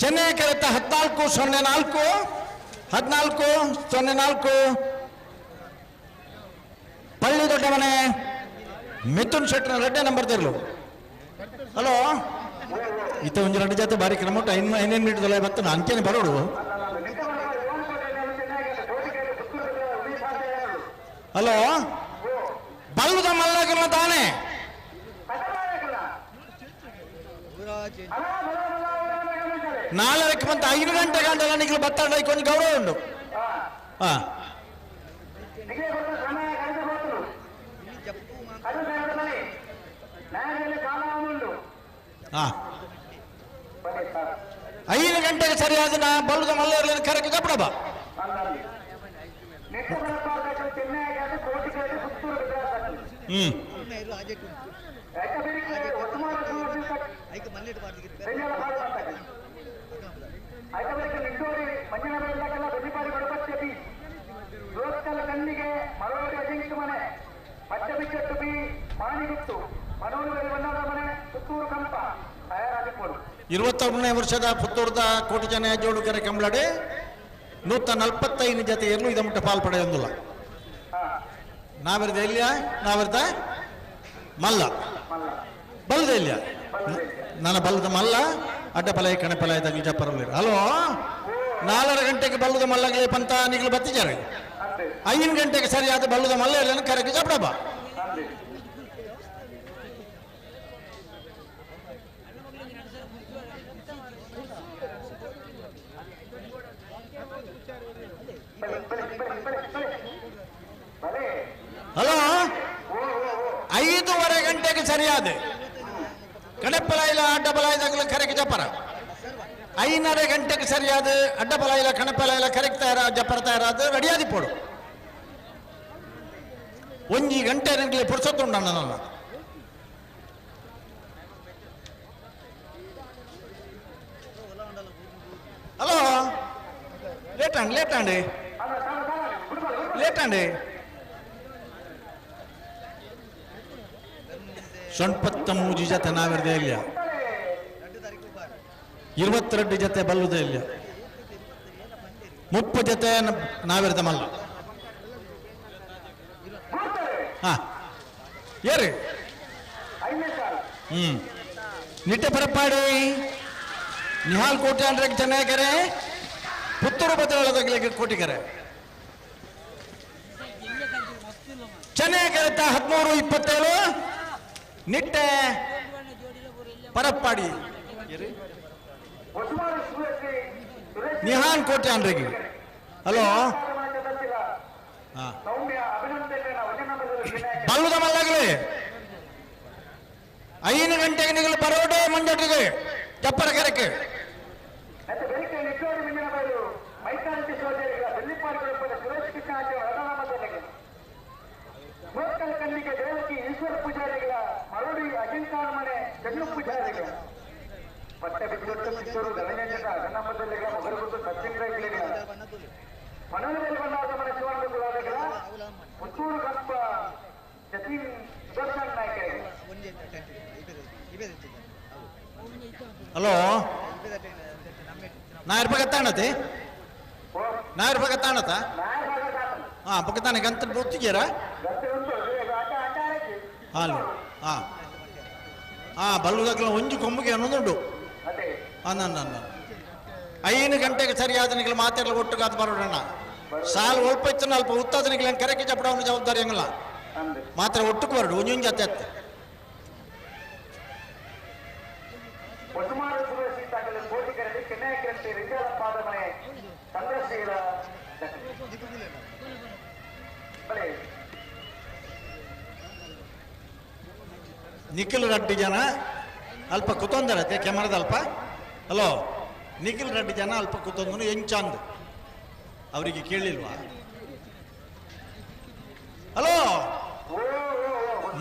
ಚೆನ್ನೈಕೆರೆ 1404, 1404 ಪಳ್ಳಿ ದೊಡ್ಡ ಮನೆ ಮಿಥುನ್ ಶೆಟ್ಟರ್ 2 ನಂಬರ್ ತೆರಲು. ಹಲೋ, ಈತ ಒಂಜಿ 2 ಜಾತೆ ಬಾರಿ ಕ್ರಮ 5 ಮಿನಿಟ್ ದೊಲೆ ಬತ್ತ ಅಂಚೆನೆ ಬರೋಡು. ಹಲೋ, ಬಲ್ಲುದ ಮಲ್ಲಗಲ್ಲ ತಾನೆ. 4:30 ಬಂತ 5 ಗಂಟೆ ಗಂಟೆಲ್ಲ ನಿಗ್ಲು ಬತ್ತಾಡ ಕೊಂಚ ಗೌರವ ಉಂಟು. ಹಾ ಹಾ 5 ಗಂಟೆಗೆ ಸರಿಯಾದ ನಾ ಬಲ್ಲುದ ಮಲ್ಲ ಕರೆಕ್ಕೆ ಕಪ್ಪಡಬ. ಹ್ಮ್ ಇರುವತ್ತೊಂದನೇ ವರ್ಷದ ಪುತ್ತೂರ್ದ ಕೋಟಿ ಜನ ಜೋಡುಕರೆ ಕಂಬಳಡೆ 145 ಜೊತೆ ಎಲ್ಲೂ ಇದ ಮುಟ್ಟ ಪಾಲ್ ಪಡೆಯೊಂದಿಲ್ಲ. ನಾವಿರ್ದ ಎಲ್ಲಿಯ? ನಾವಿರ್ದ ಮಲ್ಲ ಬಲ್ಲದ ಎಲ್ಲಿಯ? ನನ್ನ ಬಲ್ಲದ ಮಲ್ಲ ಅಡ್ಡ ಪಲಯ ಕಣೆ ಪಲಯ ತಗ್ಲಿ ಜಪ್ಪರಲ್ಲಿ. ಹಲೋ, 4:30 ಗಂಟೆಗೆ ಬಲ್ಲದ ಮಲ್ಲಗೆ ಪಂತ ನಿಗ್ಲು ಬತ್ತಿದ್ದಾರೆ. 5 ಗಂಟೆಗೆ ಸರಿಯಾದ ಬಲ್ಲದ ಮಲ್ಲ ಎಲ್ಲ ಕರೆಗೆ ಜಪ್ಪಡಬ. ಹಲೋ, 5:30 ಗಂಟೆಗೆ ಸರಿಯಾದ ಕಣಪ್ಪಲಾಯಿಲ ಅಡ್ಡಬಲಾಯ್ದಾಗಲ ಕರೆಗೆ ಜಪರ. 5:30 ಗಂಟೆಗೆ ಸರಿಯಾದ ಅಡ್ಡಬಲಾಯಿಲ ಕಣಪ್ಪಲಾಯಿಲ ಕರೆಕ್ ತಯಾರ ಜಪರ ತಯಾರಾದ ರೆಡಿಯಾದಿ ಪೋಡು. 1 ಗಂಟೆ ನನಗೆ ಪುರ್ಸೊತ್ತುಂಡ ನನ್ನ. ಹಲೋ, ಲೇಟ್ ಅಂడి ಲೇಟ್ ಅಂడి ಲೇಟ್ ಅಂడి. 83 ಜೊತೆ ನಾವಿರ್ದೆ ಇಲ್ಲ, 22 ಜೊತೆ ಬಲ್ಲುದೇ ಇಲ್ಲ, 30 ಜೊತೆ ನಾವಿರ್ದ ಮಲ್ಲ. ಹಾ ಏರಿ ನಿಟ್ಟೆ ಪರಪ್ಪಾಡಿ ನಿಹಾಲ್ ಕೋಟೆ ಅಂದ್ರೆ ಚೆನ್ನೈಕೆರೆ, ಪುತ್ತೂರು ಬದಲಾದ ಕೋಟಿಕೆರೆ ಚೆನ್ನೈಕೆರೆ 13-27 ನಿಟ್ಟೆ ಪರಪ್ಪಾಡಿ ನಿಹಾನ್ ಕೋಟೆ ಅನ್ರಿಗೆ. ಹಲೋ, ಬಲ್ಲುದ ಮಲ್ಲಾಗಲಿ 5 ಗಂಟೆಗೆ ನಿಗಲು ಬರೋಡೆ ಮಂಜಟ್ಟಿಗೆ ಚಪ್ಪರ ಕರೆಕ್ಕೆ. ಹಲೋ, ನಾಯರ್ ಪಕ್ಕ ತಾಣತೆ, ನಾಯರ್ ಪಕ್ಕ ತಾಣತ? ಹಾ ಪಕ್ಕ ತಾನೆ ಗಂತ ಗೊತ್ತಿದ್ದೀರಾ? ಹಾಲು ಹಾ ಹಾ ಬಲ್ಲುದಕ್ಕಲ ಒಂಜಿ ಕೊಂಬುಗೆ ಅನ್ನೊಂದುಂಡು. ಅನ್ನ 5 ಗಂಟೆಗೆ ಸರಿಯಾದ ನಿಗಲು ಮಾತೆಲ್ಲ ಒಟ್ಟುಗಾದ ಬರೋಣ ಸಾಲು ಒಲ್ಪ ಇತ್ತು ಅಲ್ಪ ಉತ್ತಾದ ನಿಗಲ ಕರೆಕ್ಕೆ ಚಪ್ಪಡವನ ಜವಾಬ್ದಾರಿ ಹಂಗಲ್ಲ ಮಾತ್ರ ಒಟ್ಟುకు ಬರಡು ಒಂಜೊಂಜಿ ಅತ್ತೆ ಅತ್ತೆ ನಿಖಿಲ್ ರೆಡ್ಡಿ ಜನ ಅಲ್ಪ ಕುತೊಂದರತ್ತೆ ಕೆಮರದ ಅಲ್ಪ. ಹಲೋ, ನಿಖಿಲ್ ರೆಡ್ಡಿ ಜನ ಅಲ್ಪ ಕುತೊಂದನು ಎಂಚಾಂದ್ ಅವರಿಗೆ ಕೇಳಲಿಲ್ವಾ? ಹಲೋ,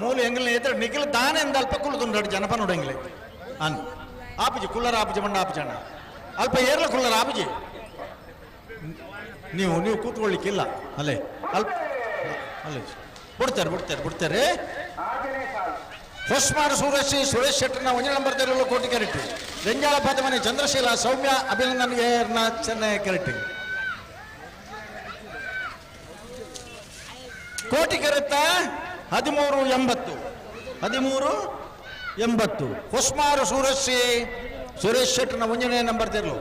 ಮೂಲ ಎಂಗಲ್ ಎತ್ತ ನಿಖಿಲ್ ತಾನೇ ಅಂದ ಅಲ್ಪ ಕುಳ್ದು ರೆಡ್ಡಿ ಜನ ಪನ್ನೋಡು ಎಂಗ್ಲೆ ಅನ್ ಆಪುಜಿ ಕುಳ್ಳರ ಆಪುಜಿ ಮಣ್ಣ ಆಪುಜಿ ಅಣ್ಣ ಅಲ್ಪ ಏರ್ಲ ಕುಳ್ಳರ ಆಪುಜಿ. ನೀವು ನೀವು ಕೂತ್ಕೊಳ್ಳಿಕ್ಕಿಲ್ಲ ಅಲ್ಲೇ ಅಲ್ಪ ಅಲ್ಲೇ ಬಿಡ್ತಾರೆ ಬಿಡ್ತಾರೆ ಬಿಡ್ತಾರೆ. ಹೊಸ್ಮಾರು ಸುರೇಶ್ ಸುರೇಶ್ ಶೆಟ್ಟರ್ನ ಒಂಜಿ ನಂಬರ್ ತೆರಳು ಕೋಟಿ ಕರೆಕ್ಟ್. ರೆಂಜಾಳ ಪಾದಮನೆ ಚಂದ್ರಶೀಲ ಸೌಮ್ಯ ಅಭಿನಂದನ್ಗೆ ಚೆನ್ನೈ ಕರೆಕ್ಟ್. ಕೋಟಿ ಕರೆತ್ತ 13.80 13.80. ಹೊಸ್ಮಾರು ಸುರೇಶ್ ಸುರೇಶ್ ಶೆಟ್ಟರ್ನ ಒಂಜನೇ ನಂಬರ್ ತೆರಳು.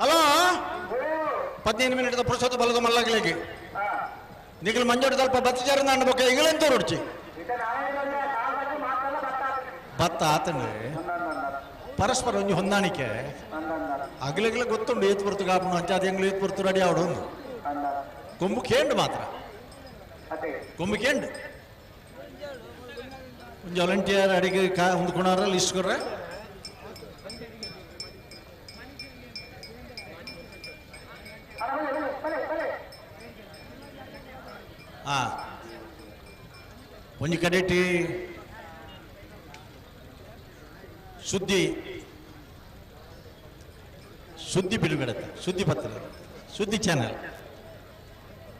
ಹಲೋ, 15 ಮಿನಿಟ್ ಪುರುಷೋತ್ತ ಬಲದ ಮಲ್ಲಗಳಿಗೆ ನಿಖಿಲ್ ಮಂಜೋಡಿ ಸ್ವಲ್ಪ ಬತ್ತಿಚಾರ ಬೊಕ್ಕ ಎಂಗಳೆಂತ ರುಚಿ ಭತ್ತ ಆತಂದ್ರೆ ಪರಸ್ಪರ ಒಂಜಿ ಹೊಂದಾಣಿಕೆ ಅಗಲಗಲ ಗೊತ್ತುಂಡು ಏತ್ ಪೊರ್ತು ಕಾಪುಂಡು ಅಂಚ ಅದು ಎಂಗ್ಲು ಏತ್ ಪೊರ್ತು ರೆಡಿ ಆವಡು ಒಂದು ಕೊಂಬು ಕೇಂಡು ಮಾತ್ರ ಕೊಂಬು ಕೇಂಡು ಒಂಜಿ ವಾಲಂಟಿಯರ್ ಅಡಿಗೆ ಕಾ ಹೊಂದ್ಕೊಳಾರ ಲಿಸ್ಟ್ ಕೊರ್ರೆ. ಒಂಜಿ ಕಡೆಟಿ ಸುದ್ದಿ ಸುದ್ದಿ ಬಿಡುಗಡೆ ಸುದ್ದಿ ಪತ್ರ ಸುದ್ದಿ ಚಾನೆಲ್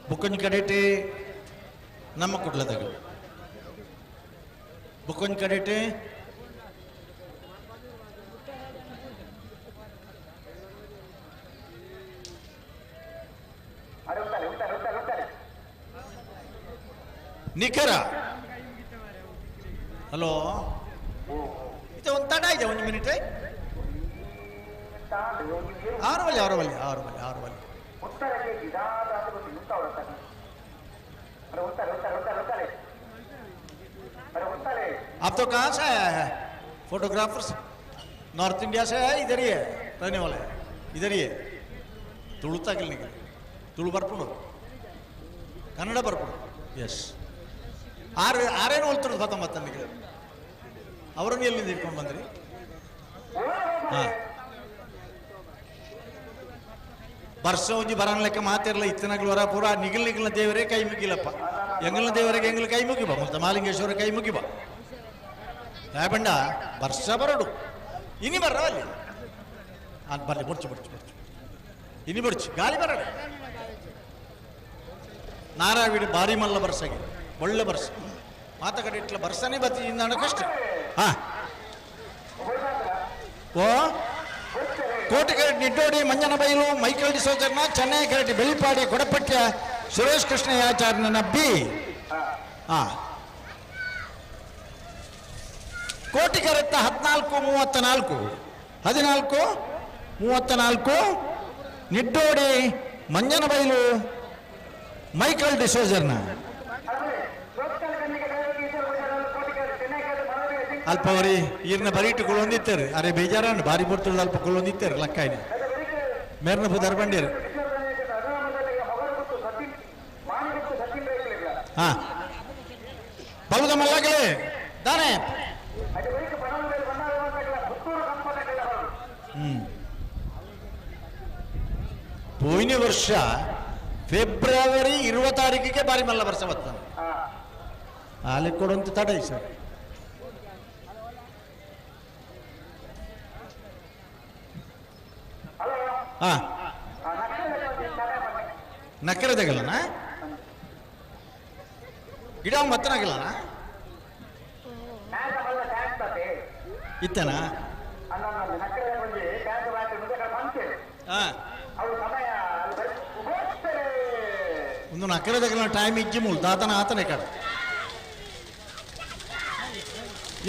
ಬುಕ್ಕೊಂಜಿ ಕಡೆಟಿ ನಮ್ಮ ಕುಡ್ಲದಾಗ ಬುಕ್ಕೊಂಜಿ ಕಡೆಟಿ ನಿಖರ. ಹಲೋ, ಇದು ಒಂದು ತಡ ಇದೆ ಒಂದು ಮಿನಿಟ್. ಆರು ಆರು ಆರು ಆರು. आप तो कहाँ से आया है? फोटोग्राफर्स नॉर्थ इंडिया से है, इधर ही है रहने वाले, इधर ही है. तुಳುತ್ತಾಗಲಿ ನಿಮಗೆ ತುಳು ಬರ್ಪುಂಡು, ಕನ್ನಡ ಬರ್ಪುಂಡು. ಎಸ್, ಆರು ಆರೇನು ಹೋಲ್ತಿರೋದು ಪತ್ತೊಂಬತ್ತು ನನಗೆ. ಅವರನ್ನು ಎಲ್ಲಿಂದ ಇಟ್ಕೊಂಡು ಬಂದ್ರಿ? ಹಾಂ, ವರ್ಷ ಒಂಜಿ ಬರನ್ ಲೆಕ್ಕ ಮಾತಿರಲ್ಲ ಇತ್ತಿನಗ್ಲು ವರ ಪೂರ ನಿಗಲ್ ನಿಗಲ್ನ ದೇವರೇ ಕೈ ಮುಗಿಲಪ್ಪ. ಎಂಗಲ್ನ ದೇವರಿಗೆ ಎಂಗ್ಲ ಕೈ ಮುಗಿಬ, ಮತ್ತೆ ಮಾಲಿಂಗೇಶ್ವರ ಕೈ ಮುಗಿಬ. ಬಂಡ ವರ್ಷ ಬರಡು ಇನಿ ಬರ್ರ ಅಲ್ಲಿ ಅದು ಬರಲಿ ಬಡ್ಚು ಬಡ್ಚು ಬಡ್ಚು ಇನಿ ಬಡ್ಚು ಗಾಳಿ ಬರಡು. ನಾರಾವಿಡು ಭಾರಿ ಮಲ್ಲ ಬರ್ಸಾಗಿ ಒಳ್ಳೆ ಬರ್ಸ ಮಾತ ಕಡೆ ಇಟ್ಲ ಬರ್ಸನೇ ಬತ್ತಿ ಇಂದ ಕಷ್ಟ. ಹಾ, ಓ ಕೋಟೆ ಕರೆಟ್ ನಿಡ್ಡೋಡಿ ಮಂಜನಬೈಲು ಮೈಕಲ್ ಡಿಸೋಜರ್ನ ಚೆನ್ನೈ ಕರೆಟ್ ಬೆಳಿಪಾಡಿ ಕೊಡಪಟ್ಯ ಸುರೇಶ್ ಕೃಷ್ಣಯಾಚಾರ್ಯನ ಬಿ. ಹಾ, ಕೋಟಿ ಕರೆತ್ತ 14.34 14.34 ನಿಡ್ಡೋಡಿ ಮಂಜನಬೈಲು ಮೈಕಲ್ ಡಿಸೋಜರ್ನ. ಅಲ್ಪ ಅವರಿ ಈರ್ನ ಬರೀಟು ಕುಳ್ಳೊಂದಿತ್ತಾರೆ. ಅರೆ ಬೇಜಾರಣ್ಣ ಭಾರಿ ಬರ್ತದ ಅಲ್ಪ ಕುಳ್ಳೊಂದಿತ್ತಾರೆ ಲಕ್ಕಾಯಿನ ಮೇರ್ನ ಪುದಾರ್ ಬಂಡೇರು. ಹಾ, ಬಲದ ಮಲ್ಲಗಲೇ ದಾನೆ. ಪೋಯಿನ ವರ್ಷ ಫೆಬ್ರವರಿ 20 ತಾರೀಕಿಗೆ ಬಾರಿ ಮಲ್ಲ ವರ್ಷ ಬತ್ತ ಆಲೆ ಕೊಡುವಂತ ತಡ ಸರ್. ಹಾ, ನಕ್ಕರದಾಗಲ್ಲನ ಗಿಡ ಮತ್ತನಾಗಿಲ್ಲನ ಇತ್ತನಾ? ಒಂದು ನಕ್ಕರೆ దగ్గర ಟೈಮ್ ಇಜ್ಜಿ ಮೂಲು ದಾತನ ಆತನೇ ಕಡೆ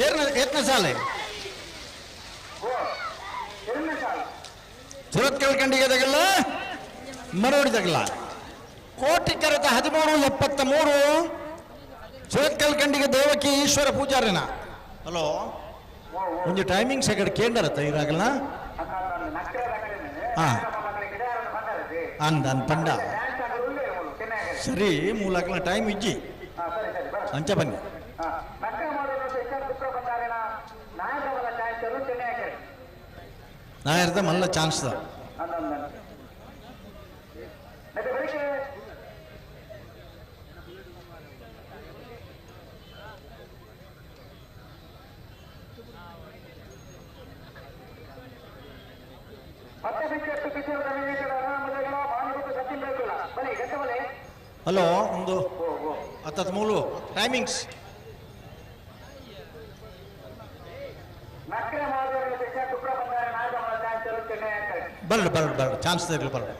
ಏರ್ನ ಏತ್ನ ಸಾಲೆ ಸುರತ್ಕಲ್ ಖಂಡಿಗೆ ತಗಲ್ಲ ಮರೋಡಿ ತಗಲ್ಲ ಕೋಟಿ ಕರೆತ 13 73 ಸುರತ್ಕಲ್ ಖಂಡಿಗೆ ದೇವಕಿ ಈಶ್ವರ ಪೂಜಾರಿನ. ಹಲೋ, ಒಂದು ಟೈಮಿಂಗ್ ಸೆಕೆಂಡ್ ಕೇಂದ್ರತ್ತ ಇರಾಗಲ್ಲ. ಹಾ ಅಂದ ಅಂದ್ ಪಂಡ ಸರಿ ಮೂಲಕಲ ಟೈಮ್ ಇಜ್ಜಿ ಅಂಚ ಬನ್ನಿ. ನಾಯರ್ದ ಮಲ್ಲ ಚಾನ್ಸ್ the. Hello, ಒಂದು ಹತ್ತತ್ತು ಮೂಲು ಟೈಮಿಂಗ್ಸ್. ಬರ್ರಿ ಬರ್ರಿ ಬರ್ರಿ, ಚಾನ್ಸ್ ಇರಲಿ ಬರ್ರಿ.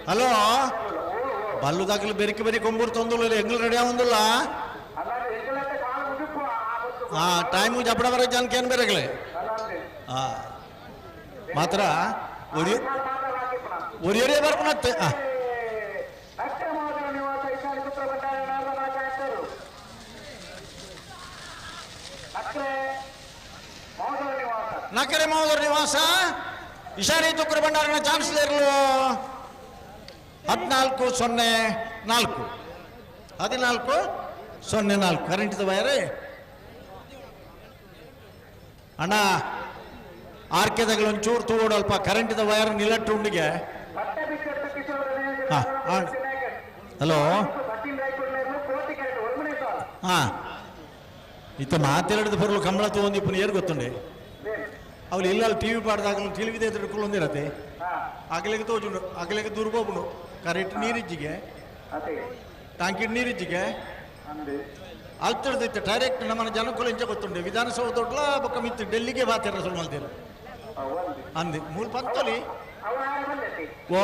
ಹಲೋ, ಬಲ್ಲು ದಾಖಲು ಬೆರಿಕೆ ಬೆರಿ ಕೊಂಬೂರು ತೊಂದುಲ್ಲ ಎಂಗ್ಲು ರೆಡಿ ಆವಂದುಲ್ಲ. ಹಾ ಟೈಮು ಜಪಡ ಬರೋ ಜನಕ್ಕೆ ಏನು ಬೇರೆಗಳೇ. ಹಾ ಮಾತ್ರ ಒರಿ ಒರಿಯರೇ ಬರ್ಪಣತ್ತೆ. ಹಾ ನಕರೆ ಮಾವದರ ನಿವಾಸ ಇಶಾರಿ ತುಕ್ಕರು ಭಂಡಾರನ ಚಾನ್ಸ್ ಇರಲು 14:04 14:04 ಕರೆಂಟ್ ವೈರೇ ಅಣ್ಣ ಆರ್ಕೆದಗಳು ಒಂಚೂರು ತೂಡಲ್ಪ ಕರೆಂಟಿದ ವೈರ್ ನಿಲಟ್ಟು ಉಂಡಿಗೆ. ಹಾಂ ಹಲೋ, ಹಾಂ ಇತ್ತ ಮಾತೆರಡು ಬರಲು ಕಂಬಳ ತಗೊಂಡು ಇಪ್ಪನ ಏರು ಗೊತ್ತುಂಡೆ ಅವಳು ಇಲ್ಲ ಟಿ ವಿ ಪಾಡ್ದಾಗ ಟಿವಿ ತಿಳ್ಕೊಳ್ಳೊಂದಿರತ್ತೆ ಅಗಲಿಗೆ ತೋಜುಂಡು ಅಗಲಿಗೆ ದೂರ ಕರೆಂಟ್ ನೀರಿಜ್ಜಿಗೆ ಟಾಂಕಿ ನೀರಿಜ್ಜಿಗೆ ಅಲ್ತಡ್ದಿತ್ತು ಡೈರೆಕ್ಟ್ ನಮ್ಮನ್ನ ಜನಕ್ಕೂ ಇಂಚ ಗೊತ್ತುಂಡೆ ವಿಧಾನಸೌಧ ಬೊಕ್ಕ ಮಿತ್ತು ಡೆಲ್ಲಿಗೆ ಬಾತಿರ ಸುರು ಮಲ್ತೀರ ಅಂದೆ ಮೂಲ ಪಂತಲಿ ಓ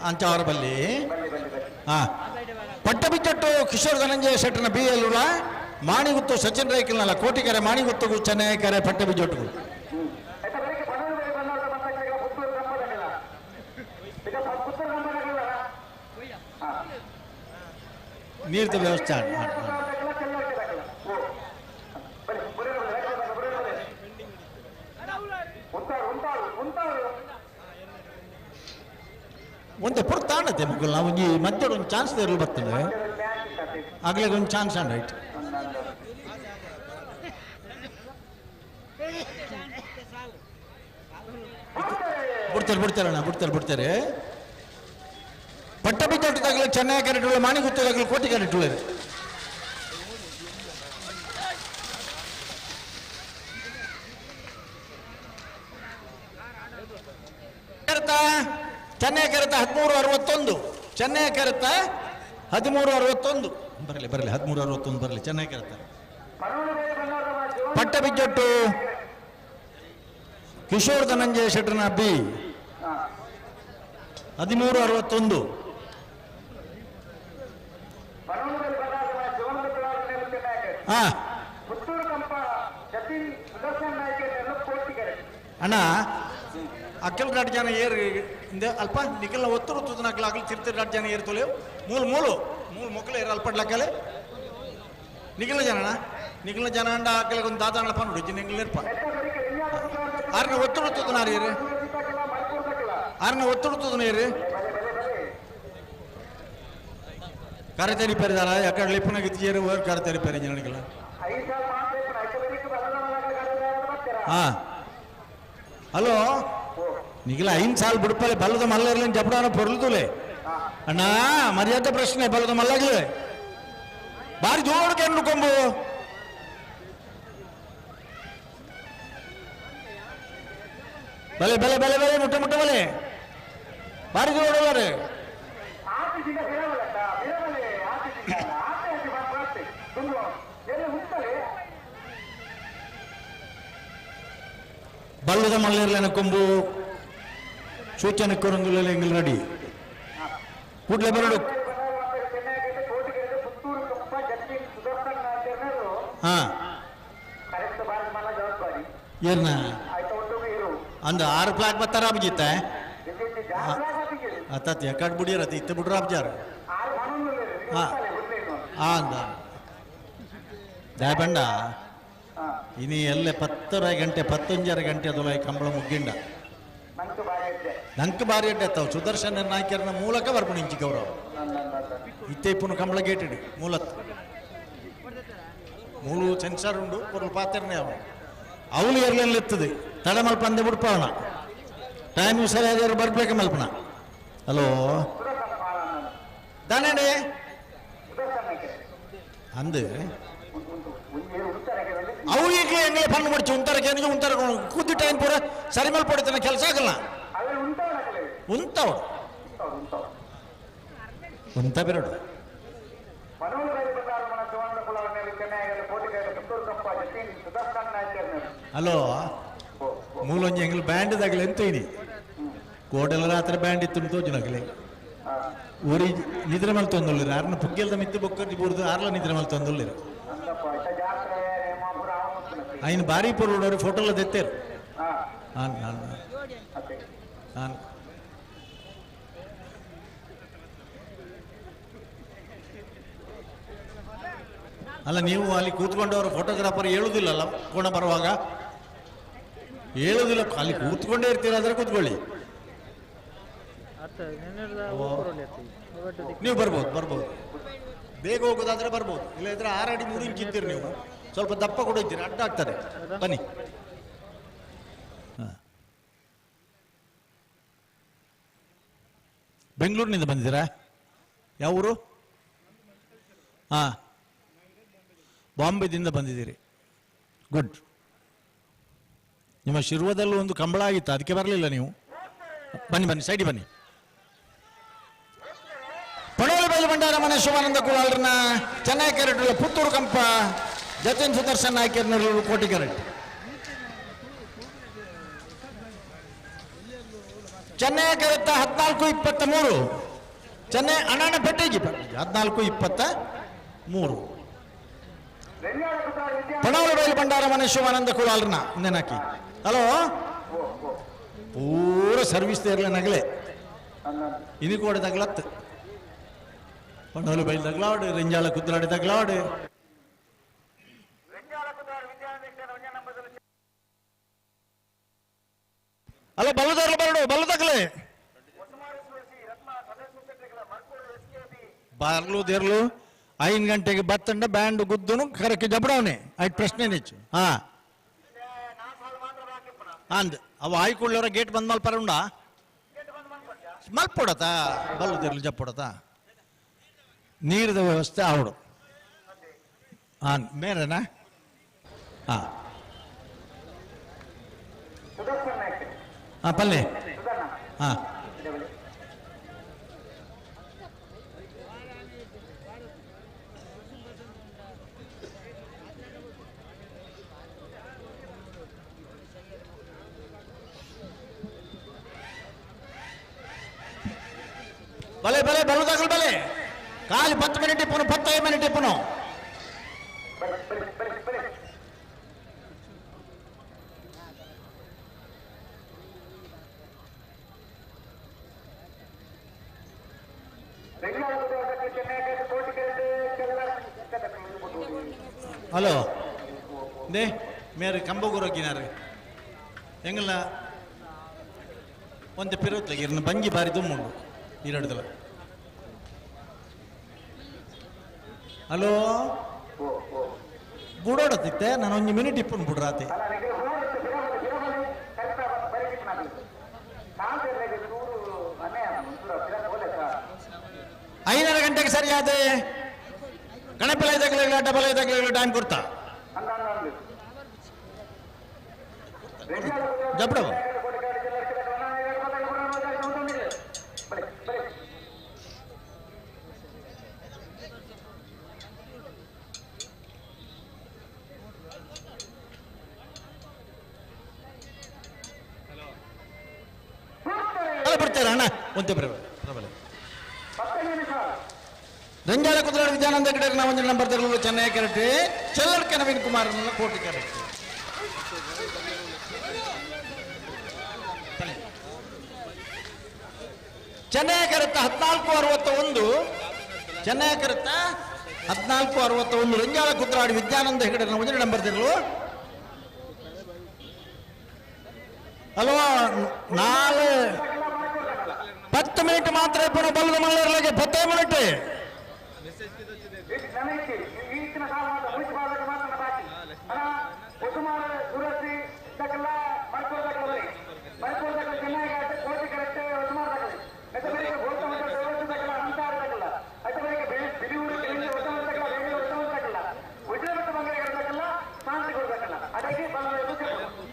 ಅಂಚ ಅವರ ಬಲ್ಲಿ. ಹಾ ಪಟ್ಟಬಿಚ್ಚಟ್ಟು ಕಿಶೋರ್ ಧನಂಜಯ ಶೆಟ್ಟನ ಬಿ ಎಲ್ ಮಾಣಿಗುತ್ತು ಸಚಿನ್ ರೈಕಲ್ನಲ್ಲ ಕೋಟಿಕೆರೆ ಮಾಣಿಗುತ್ತು ಚೆನ್ನೈಕೆರೆ ಪಟ್ಟಬಿಜ್ಜೊಟ್ಟು. ನೀರ್ದ ವ್ಯವಸ್ಥೆ ಒಂದೇ ಪುರ್ತಾಣತೆ ಮಕ್ಕಳು ನಾವು ಒಂಜಿ ಮಧ್ಯೆ ಒಂದು ಚಾನ್ಸ್ ಇರಲು ಬರ್ತದೆ ಆಗ್ಲೇ ಒಂದು ಚಾನ್ಸ್ ಅಂಡ್ ರೈಟ್. ಬಿಡ್ತಾರೆ ಬಿಡ್ತಾರೆ ಅಣ್ಣ, ಬಿಡ್ತಾರೆ ಬಿಡ್ತಾರೆ. ಪಟ್ಟಬಿದ್ದೊಟ್ಟದಾಗಲಿ ಚೆನ್ನೈ ಕ್ಯಾರೆಟ್ ಮಾಣಿಗುತ್ತದಾಗಲಿ ಕೋಟಿ ಕ್ಯಾರೆಟ್ ಉಳ್ಳೇರು. ಚೆನ್ನೈ ಕೆರೆತ 13:61 ಚೆನ್ನೈ ಕೆರೆತ 13:61 ಬರಲಿ ಬರಲಿ 13:61 ಬರಲಿ ಚೆನ್ನೈ ಕೆರೆತ. ಪಟ್ಟಬಿಜ್ಜೊಟ್ಟು ಕಿಶೋರ್ ಧನಂಜಯ ಶೆಟ್ಟರ್ನ ಬಿ 13:61. ಹಾ ಅಣ್ಣ ಅಕ್ಕಲ್ ರಾಡ್ ಜನ ಏರ್ ಇಂದ ಅಲ್ಪ ನಿಖಲ್ನ ಒತ್ತರು ತುದನಾಕ್ಲ ಅಗಲ್ ತಿರ್ತಿರ್ ರಾಡ್ ಜನ ಏರ್ ತೊಲೆವು ಮೂಲು ಮೂಲು ಮೂಲು ಮೊಕ್ಕಲು ಏರ್ ಅಲ್ಪಡ್ಲಕ್ಕಲೆ ನಿಖಲ್ನ ಜನ ಅಣ್ಣ ನಿಖಲ್ನ ಜನ ಅಂಡ ಅಕ್ಕಲಿಗೆ ಒಂದು ದಾದಾಣ ಪನ್ನುಡು ನಿಂಗ್ಲ ಇರ್ಪ ಆರ್ನ ಒತ್ತಡು ತುದನಾರು ಏರು ಆರ್ನ ಒತ್ತಡು ತುದನ ಏರು ಕರೆತರಿ ಪೆರಿದಾರ ಯಾಕಡೆ ಲಿಪ್ಪನಾಗ ಏರು ಓರ್ ಕರೆತರಿ ಪೆರಿ ಜನಗಳಿಗೆಲ್ಲ. ಹಾ ಹಲೋ ನಿಖಿಲ ಐದು ಸಾಲ ಬಿಡ್ಪಲೆ ಬಲ್ಲದ ಮಲ್ಲರ್ಲಿನ ಜಪಡಾನ ಪೊರ್ಲುತುಲೆ ಅಣ್ಣ ಮರ್ಯಾದೆ ಪ್ರಶ್ನೆ ಬಲ್ಲದ ಮಲ್ಲಗ್ಲೆ ಬಾರಿ ಜೋಡು ಕೊಂಬು. ಬಲೆ ಬಲೆ ಬಲೆ ಬಲೆ ಮುಟ್ಟ ಮುಟ್ಟ ಬಲೆ ಬಾರಿ ದೂರ. ಬಲ್ಲದ ಮಲ್ಲೇರ್ಲೆನ ಕೊಂಬು ಸೂಚನೆ ಕೊರಂಗುಲ ಎಂಗಲ್ ರೆಡಿ ಕೂಡ್ಲೆ ಬರಡು. ಹಾ ಏರ್ನ ಅಂದ 6 ಫ್ಲಾಗ್ ಬತ್ತಾರ ಅಭಿಜಿತ್ತ ಅತ್ತ ಎಕಡ್ ಬುಡಿಯರ ಇತ್ತ ಬಿಡ್ರ ಅಬ್ಜಾರ. ಹಾ ಅಂದ ದಾಯಬಂಡ ಇನಿ ಎಲ್ಲ 10 ಗಂಟೆ 11 ಗಂಟೆ ಅದಲ್ಲ ಕಂಬಳ ಮುಗ್ಗಿಂಡ ನಂಗೆ ಬಾರಿ ಅಡ್ಡೆ ತಾವು ಸುದರ್ಶನ ನಾಯ್ಕರನ ಮೂಲಕ ಬರ್ಪುಣ ಇಂಚಿ ಗೌರವ ಇತ್ತೆ ಇಪ್ಪುನ ಕಂಬಳ ಗೇಟಿಡಿ ಮೂಲತ್ ಮೂಲು ಸೆನ್ಸಾರ್ ಉಂಡು ಪೊರ್ಲು ಪಾತ್ರನೇ ಅವ ಅವಳು ಎರ್ಲೆಲ್ಲ ಎತ್ತದೆ ತಡ ಮಲ್ಪಂದೆ ಬಿಡ್ಪಾವಣ ಟೈಮ್ ಸರಿಯಾದ ಬರ್ಬೇಕ ಮಲ್ಪಣ. ಹಲೋ ದಾನಡೆ ಅಂದು ಅವು ಈಗ ಎಂಗ್ಲೆ ಪಣ್ಣು ಮಡಿಚು ಉಂತಾರ ಕೇನಿಗೆ ಉಂತಾರ ಕೂದಿ ಟೈಮ್ ಪೂರ ಸರಿ ಮಲ್ಪೊಡಿತನ ಕೆಲಸ ಆಗಲ್ಲ ಉಂತವಡು ಉಂತ ಬಿರಡು. ಹಲೋ ಮೂಲೊಂಜಿ ಎಂಗ್ಲು ಬ್ಯಾಂಡ್ ದಾಗಲೆ ಎಂತ ಇನಿ ಕೋಡೆಲ ರಾತ್ರಿ ಬ್ಯಾಂಡ್ ಇತ್ತು ತೋಜುನಗಲೆ ಊರಿ ನಿದ್ರೆ ಮಲ್ತೊಂದುಳ್ಳಿರು ಆರ್ನ ಪುಗ್ಗೆಲ್ದ ಮಿತ್ತು ಬೊಕ್ಕಿ ಬೂರ್ದು ಆರ್ಲ ನಿದ್ರೆ ಮಲ್ತೊಂದುಳ್ಳಿರು ఆయన ಭಾರಿ ಪೊರ್ಲುಡೋರು ಫೋಟೋಲ ದೆತ್ತೇರು. ಆನ್ ಆನ್ ಆನ್ ಅಲ್ಲ ನೀವು ಅಲ್ಲಿ ಕೂತ್ಕೊಂಡವರು ಫೋಟೋಗ್ರಾಫರ್ ಹೇಳುದಿಲ್ಲಲ್ಲ ಕೋಣ ಬರುವಾಗ ಹೇಳುದಿಲ್ಲ, ಅಲ್ಲಿ ಕೂತ್ಕೊಂಡೇ ಇರ್ತೀರ ಕೂತ್ಕೊಳ್ಳಿ. ನೀವು ಬರ್ಬೋದು ಬರ್ಬೋದು, ಬೇಗ ಹೋಗೋದಾದ್ರೆ ಬರ್ಬೋದು, ಇಲ್ಲ ಇದ್ರೆ 6 ಅಡಿ 3 ಇಂಚ್ ಇದ್ದೀರಿ ನೀವು, ಸ್ವಲ್ಪ ದಪ್ಪ ಕೂಡ ಇದ್ದೀರಿ, ಅಡ್ಡ ಆಗ್ತದೆ. ಬನ್ನಿ. ಬೆಂಗಳೂರಿನಿಂದ ಬಂದಿದ್ದೀರಾ? ಯಾವ ಊರು? ಹಾಂ, ಬಾಂಬೆದಿಂದ ಬಂದಿದ್ದೀರಿ. ಗುಡ್. ನಿಮ್ಮ ಶಿರ್ವದಲ್ಲೂ ಒಂದು ಕಂಬಳ ಆಗಿತ್ತು, ಅದಕ್ಕೆ ಬರಲಿಲ್ಲ ನೀವು. ಬನ್ನಿ ಬನ್ನಿ, ಸೈಡಿ ಬನ್ನಿ. ಪಣೋಲಿ ಬೈಲು ಭಂಡಾರ ಮನೆ ಶಿವಾನಂದ ಕುಲಾಲ್ರನ್ನ ಚೆನ್ನೈ ಕೆರೆಟ್ ಪುತ್ತೂರು ಕಂಪ ಜತಿನ್ ಸುದರ್ಶನ್ ನಾಯ್ಕರ್ನವರು ಕೋಟಿ ಕೆರೆಟ್. ಚೆನ್ನೈ ಕೆರೆತ್ತ 14:23, ಚೆನ್ನೈ ಅಣ್ಣನ ಪೆಟ್ಟಿಗೆ 14:23. ಪಣೋಲಿ ಬೈಲು ಭಂಡಾರ ಮನೆ ಶಿವಾನಂದ ಕುಲಾಲ್ರನ್ನ ಇನ್ನೇನಾಕಿ. ಹಲೋ, ಪೂರ ಸರ್ವಿಸ್ ಇರಲಿ ನಗಲೆ ಇನಿ ಕೂಡ ತಗ್ಲತ್ತು. ಪಣೋಲಿ ಬೈಲು ತಗ್ಲಾಡು, ರೆಂಜಾಳ ಕುದ್ರಾಡಿ ತಗ್ಲಾಡು. ಅಲ್ಲ ಬಲ್ಲದವ್ರಲ್ಲ ಬರಡು ಬಲ್ಲ ತಗಲೆ ಬಾರ್ಲು ದೇರ್ಲು 5 ಗಂಟೆಗೆ ಬತ್ತಂಡ ಬ್ಯಾಂಡ್ ಗುದ್ದನು ಕರಕ್ಕೆ ಜಬಡವನೆ ಆಯ್ತು ಪ್ರಶ್ನೆ ಹೆಚ್ಚು. ಹಾ ಅಂದ್ ಅವ ಆಯ್ಕೊಳ್ಳೋರ ಗೇಟ್ ಬಂದ್ ಮಲ್ಪರ ಉಂಡ ಮಲ್ಪೊಡತ ಬಲ್ಲು ದೇರ್ಲು ಜಪ್ಪೊಡತ ನೀರಿದ ವ್ಯವಸ್ಥೆ ಆವಡು. ಹಾಂ ಮೇರೆನಾ? ಹಾಂ ಹಾಂ ಪಲ್ಲೆ. ಹಾಂ ಬಲೆ ಬಲೆ ಬಲುದಾಗಲು ಬಲೆ ಖಾಲಿ 10 ಮಿನಿಟ್ ಇಪ್ಪನು 15 ಮಿನಿಟ್ ಇಪ್ಪನು. ಹಲೋ they ಮೇರೆ ಕಂಬಗುರೋಗಿನಾರೆ ಎಂಗಲ್ಲ ಒಂದು ಪಿರೋತ್ಲಾಗಿ ಇರ್ನ ಬಂಜಿ ಬಾರಿ ದುಮ್ಮುಂಡು ಈರಡ್ದಲ್ಲ. ಹಲೋ ಬುಡೋಡತ್ತಿತ್ತೆ ನಾನು ಒಂದು ಮಿನಿಟ್ ಇಪ್ಪನು ಬುಡ್ರಾತೆ. ಐದರ ಗಂಟೆಗೆ ಸರಿಯಾದ ಗಣಪತಿ ತಗಲಿಲ್ಲ ಡಬಲ್ ತಗಲಿಲ್ಲ ಟೈಮ್ ಕೊಡ್ತಾ ಜಬ್ಡವ. ಇತ್ತಾರೆ ಅಣ್ಣ ಒಂತೆ ಪ್ರಬಲ ರಂಜಾಲ ಕುದುರೆ ವಿದ್ಯಾನಂದ ಗಿಡ ಒಂದು ನಂಬರ್ ತಗೊಳ್ಳು ಚೆನ್ನೈ ಕರೆಕ್ಟ್ ಚೆಲ್ಲಡ್ಕ ನವೀನ್ ಕುಮಾರ್ ಕೋಟಿ ಕರೆಕ್ಟ್. ಚೆನ್ನೈ ಕರೆತ್ತ 14:61. ಚೆನ್ನೈ ಕರೆತ್ತ 14:61. ರಂಜಾಲ ಕುದ್ರಾಡಿ ವಿದ್ಯಾನಂದ ಹೆಗಡೆ ಒಂದು ನಂಬರ್ ತಗೊಳ್ಳು. ಹಲೋ 4 10 ಮಿನಿಟ್ ಮಾತ್ರ ಇಪ್ಪಣ ಬಲ್ಲದ ಮಲ್ಲರ್ಲಾಗೆ 10 ಮಿನಿಟ್.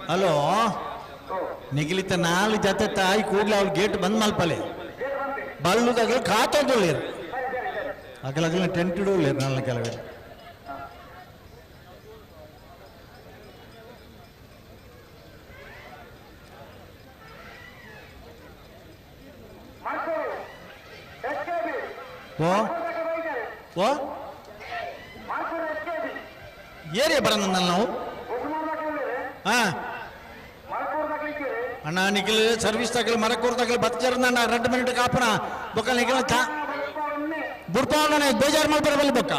ಹಲೋ ನಿಗಿಲಿತ 4 ಜೊತೆ ತಾಯಿ ಕೂಡಲೇ ಅವ್ಳು ಗೇಟ್ ಬಂದ್ ಮಲ್ಪಲೆ ಬಲ್ಲುದಾಗಲು ಕಾತೊಂದುಳ್ಳೇರು ಅಗಲಗಲ ಟೆಂಟ್ ಇಡುವಲ್ಲೇರು ನನ್ನ ಕೆಲವರು. ಓ ಓ ಏರಿಯಾ ಬರೋಣ ನಾವು. ಹಾ ಅಣ್ಣ ನಿಖಿಲ್ ಸರ್ವಿಸ್ ತಗಲ್ ಮರಕೂರ್ ತಗಲ್ ಬತ್ತರ್ನ 2 ಮಿನಿಟ್ ಕಾಪನ ಬೊಕ್ಕ ನಿಖಿಲ್ ಚಾ ಬುಡ್ಪಾವನ ಬೇಜಾರು ಮಾಡ್ಬಾರ ಬಲ್ಲಿ ಬೊಕ್ಕ.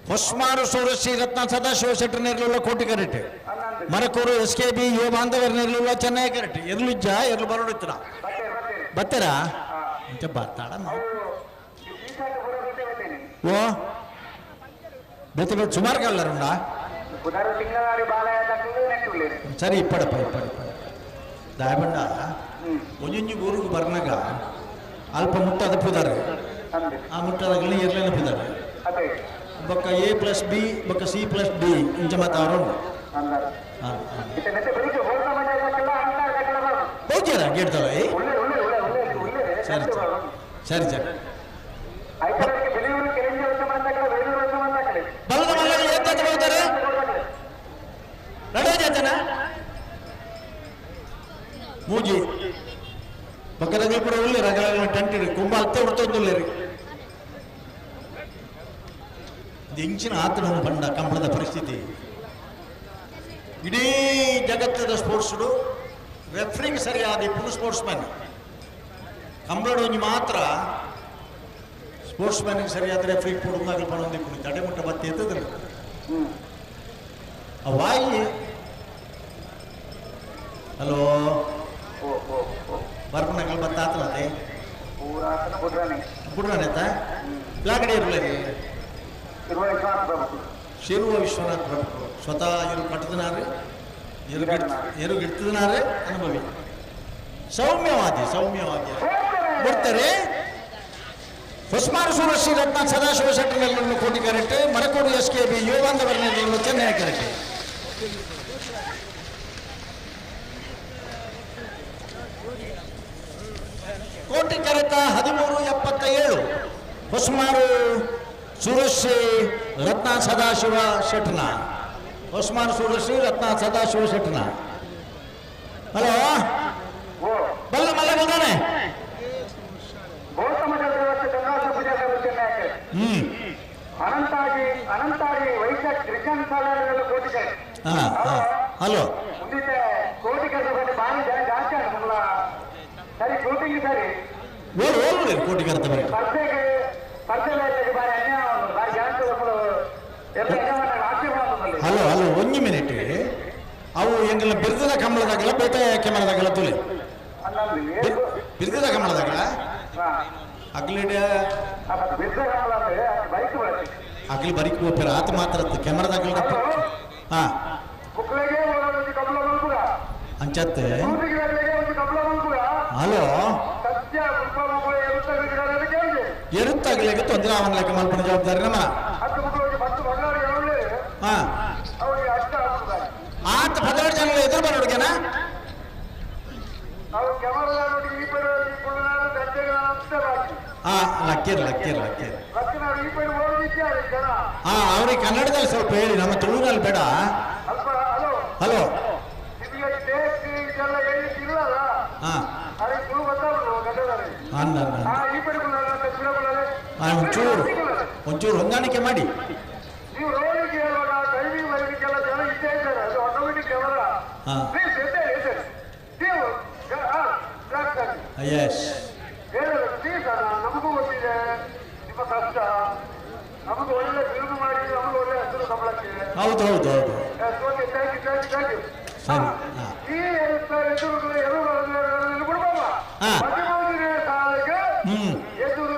ಹೊಸ್ಮಾರು ಸೂರಶ್ರೀ ರತ್ನ ಸದಾಶಿವ ಶೆಟ್ಟರ್ ನೇರ್ಲುಲ್ಲ ಕೋಟಿ ಕರೆಕ್ಟ್. ಮರಕೂರು ಎಸ್ ಕೆ ಬಿ ಯುವ ಬಾಂಧವರ ನೇರ್ಲುಲ್ಲ ಚೆನ್ನೈ ಕರೆಕ್ಟ್. ಎರ್ಲು ಇಜ್ಜ ಎರ್ಲು ಬರೋಡಿತ್ರ ಬತ್ತೀರಾ ಅಂತ ಬತ್ತಾಡ ಓ ಬೇತೆ ಬೇತೆ ಸುಮಾರು ಕಲ್ಲರುಂಡಾ ಸರಿ ಇಪ್ಪಡಪ್ಪ ಇಪ್ಪಡ ಇಪ್ಪಡ ದಾಯಬಂಡ ಒಂಜೊಂಜಿ ಊರಿಗೆ ಬರ್ನಾಗ ಅಲ್ಪ ಮುಟ್ಟದ ಪುದಾರೆ ಆ ಮುಟ್ಟದಾಗಲಿ ಎರ್ಲೇನ ಪುದಾರೆ ಬೊಕ್ಕ ಎ ಪ್ಲಸ್ ಬಿ ಬೊಕ್ಕ ಸಿ ಪ್ಲಸ್ ಡಿ ಇಂಚ ಮಾತ ಅವರು ಹೋಗ್ಯಾರ ಗೇಟ್ ತಲ ಸರಿ ಸರಿ ಸರಿ ಬಲ್ಲದ ಮಲ್ಲಗಳು ಎತ್ತ ಹೋಗ್ತಾರೆ ನಡೋ ಜತನ ಮೂಜಿ ಬಕ್ಕದಗಳು ಕೂಡ ಉಳ್ಳಿ ರಗಲ ಟೆಂಟ್ ಇಡಿ ಕುಂಬ ಅತ್ತೆ ಉಡ್ತೊಂದುಳ್ಳಿರಿ. ಎಂಚಿನ ಆತನ ಬಂಡ ಕಂಬಳದ ಪರಿಸ್ಥಿತಿ. ಇಡೀ ಜಗತ್ತದ ಸ್ಪೋರ್ಟ್ಸ್ ರೆಫ್ರಿಂಗ್ ಸರಿಯಾದ ಇಪ್ಪು ಸ್ಪೋರ್ಟ್ಸ್ ಮ್ಯಾನ್ ಕಂಬಳಡೊಂಜಿ ಮಾತ್ರ ಸ್ಪೋರ್ಟ್ಸ್ ಮ್ಯಾನ್ ಸರಿಯಾದ ರೆಫ್ರಿಂಗ್ ಕೊಡುವಾಗಲೂ ಪಣೊಂದು ಇಪ್ಪು ತಡೆಮುಟ್ಟ ಬತ್ತಿ ಎತ್ತದ್ರು ವಾಯಿ. ಹಲೋ ಬರ್ಪನಗಲ್ ಬತ್ತಾತನತೆ ಬುಡ್ರಾನೆ ಲಾಗಡೆ ಇರಲಿ ಶಿರುವ ವಿಶ್ವನಾಥ್ ಪ್ರಭು ಸ್ವತಃ ಇರು ಕಟ್ಟದನಾರೆ ಎರು ಗಿಡ್ತದನಾರೆ ಅನುಭವಿ ಸೌಮ್ಯವಾದಿ ಸೌಮ್ಯವಾದಿ ಬರ್ತಾರೆ. ಹೊಸ್ಮಾರು ಸೂರಶ್ರೀ ರತ್ನ ಸದಾಶಿವ ಶೆಟ್ಟರ್ನೆಲ್ಲನ್ನು Koti correct. Marakodu S K B ಯೋಗಾಂಧವರ್ನೆಲ್ಲನ್ನು ಚೆನ್ನೈ correct. ಕೋಟಿ ಕರೆತ 13:77. ಹೊಸ್ಮಾರು ಸುರಶ್ರೀ ರತ್ನ ಸದಾಶಿವ ಶೆಟ್ಟನ ಹೊಸ್ಮಾರು ಸುರಶ್ರೀ ರತ್ನ ಸದಾಶಿವ ಶೆಟ್ಟನ. ಹಲೋ ಬಲ್ಲ ಮಲ್ಲ ಬಂದಾನೆ. ಅನಂತಾಗಿ ಅನಂತಾಗಿ ವೈದ್ಯ ಕ್ರಿಶ್ಚಿಯನ್ ಕೋಟಿಗೆ ಹಲೋ ಕೋಟಿ ಬಾರಿ ಜಾಸ್ತಿ ಸರಿ ಶೂಟಿಂಗ್ ಸರಿ ಓಡು ಓಡು ಕೋಟಿ ಕರೆತ ಬರೀ ಸ್ಪರ್ಧೆಗೆ ಬಾರಿ ಅನ್ಯಾಯ ಬಾರಿ ಜಾಸ್ತಿ ಹಲೋ ಹಲೋ ಒಂಜಿ ಮಿನಿಟ್ ಅವು ಎಂಗಲ ಬಿರ್ದದ ಕಂಬಳದಾಗಲ ಬೇಟೆ ಕೆಮರದಾಗಲ ತುಲಿ ಬಿರ್ದದ ಕಂಬಳದಾಗಲ ಅಗ್ಲಿಡ ಅಗ್ಲಿ ಬರಿಕ್ ಹೋಗ್ಯಾರ ಆತ ಮಾತ್ರ ಕೆಮರದಾಗಲ ಹಾ ಅಂಚತ್ತೆ. ಹಲೋ ಎರುತ್ತಾಗಲಿಕ್ಕೆ ತೊಂದರೆ ಅವನ ಮಲ್ಪನ ಜವಾಬ್ದಾರಿ ನಮ್ಮ ಹಾ ಆತ 12 ಜನ ಎದುರು ಬರೋಡ್ಗೆನಾ ಹಾ ಲಕ್ಕೇರ್ ಲಕ್ಕೇರ್ ಲಕ್ಕೇರ್ ಹಾ ಅವ್ರಿಗೆ ಕನ್ನಡದಲ್ಲಿ ಸ್ವಲ್ಪ ಹೇಳಿ, ನಮ್ಮ ತುಳುವಿನಲ್ಲಿ ಬೇಡ. ಹಲೋ ಅಲ್ಲ ಒಂಚೂರು ಒಂಚೂರು ಹೊಂದಾಣಿಕೆ ಮಾಡಿ. ಎಸ್ ನಮಗೂ ಗೊತ್ತಿದೆ ನಿಮ್ಮ ಕಷ್ಟ, ನಮಗೂ ಒಳ್ಳೆ ಬಿರುದು ಮಾಡಿ ನಮಗೂ ಒಳ್ಳೆ ಹೆಸರು ಸಂಬಳಕ್ಕೆ. ಹೌದು ಹೌದು ಹೌದು. Okay, thank you thank you thank you. ಸರಿ. ಈ ಎದುರು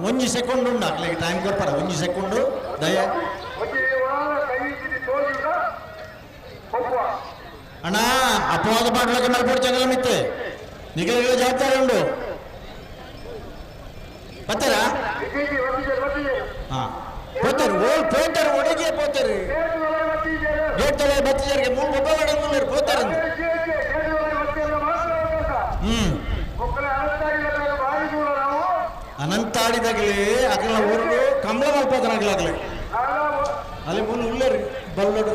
ಒಂಜಿ ಸೆಕೆಂಡ್ ಉಂಡು ಅಕ್ಲೆಗ್ ಟೈಮ್ ಕೊಡ್ಪಾರ ಒಂಜಿ ಸೆಕೆಂಡ್ ದಯ. ಅಣ್ಣ ಅಪವಾದ ಪಾಡ್ಲಕ್ಕೆ ಮಲ್ಪೊಡು ಚಂಗಲ ಮಿತ್ತೆ ನಿಗಲಿಗಳ ಜವಾಬ್ದಾರಿ ಉಂಡು. ಬತ್ತರ ಹಾ ಪೋತಾರು ಓಲ್ ಪೋತಾರು ಒಡಗೆ ಪೋತಾರು ಗೇಟ್ ತಲೆ ಬತ್ತಿಜಾರಿಗೆ ಮೂರು ಒಬ್ಬ ಒಡಗುಲ್ಲೇರು ಪೋತಾರು. ಹ್ಮ್ ಅನಂತಾಡಿದಾಗಲೇ ಅಗಲ ಊರು ಕಮಲ ಮಲ್ಪೋದನಾಗ್ಲಾಗ್ಲೆ ಅಲ್ಲಿ ಮೂಲು ಉಳ್ಳೇರು ಬಲ್ಲೋಡು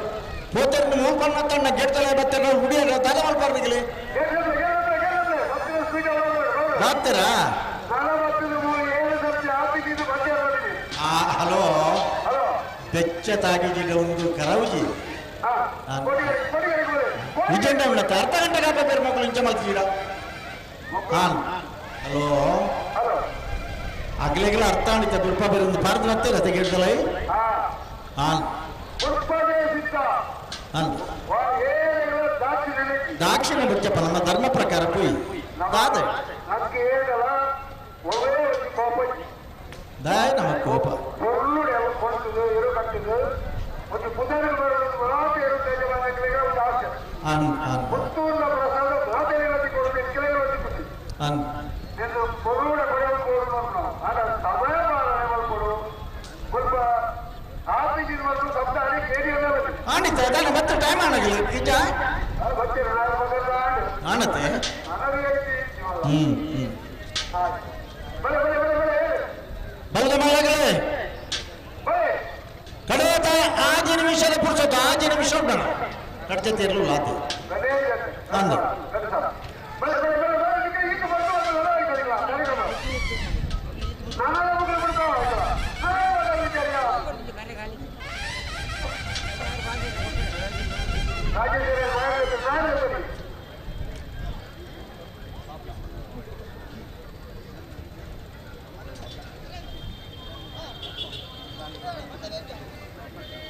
ಪೋತಾರು ಮೂರು ಪಣ್ಣ ತಣ್ಣ ಗೇಟ್ ತಲೆ ಬತ್ತಾರೆ ಹುಡಿಯರ ದಾದ ಮಲ್ಪಾರ್ನಿಗಲಿ ಬರ್ತಾರಾ? ಹಲೋ ಬೆಚ್ಚ ತಾಗಿಜಿಗ ಒಂದು ಕರವುಜಿ ನಿಜಂಡ ಅರ್ಧ ಗಂಟೆ ಕಾಪ ಬೇರೆ ಮಕ್ಕಳು ಇಂಚ ಮಲ್ತೀರ. ಹಾಂ ಹಲೋ ಅಗ್ಲೆಗ್ಲ ಅರ್ಥ ಆಣಿತ ಬಿಡ್ಪ ಬೇರೆ ಒಂದು ಪಾರ್ದ ಮತ್ತೆ ರತೆ ಕೇಳ್ತಲ್ಲ. ಹಾಂ ಹಾಂ ದಾಕ್ಷಿಣ್ಯ ಬಿಡ್ಚಪ್ಪ ನಮ್ಮ ಧರ್ಮ ಪ್ರಕಾರ ಪೋಯಿ ದಾದ ದಾಯ ನಮ್ಮ ಕೋಪ. ಅನ್ ಅನ್ ಅನ್ ಆಣಿತ ಅದಾನ ಮತ್ತೆ ಟೈಮ್ ಆಣಗಿಲ್ಲ ನಿಜ ಆಣತೆ. ಹ್ಮ್ ಹ್ಮ್ ಬಲದ ಮಲಗಲೇ ಕಡೆಯ ಆಜಿ ನಿಮಿಷದ ಪುರುಷತ್ತು ಆಜಿ ನಿಮಿಷ ಉಂಟಣ ಕಡ್ಜತೆ ಇರಲಿಲ್ಲ ಅದು ಅಂದು.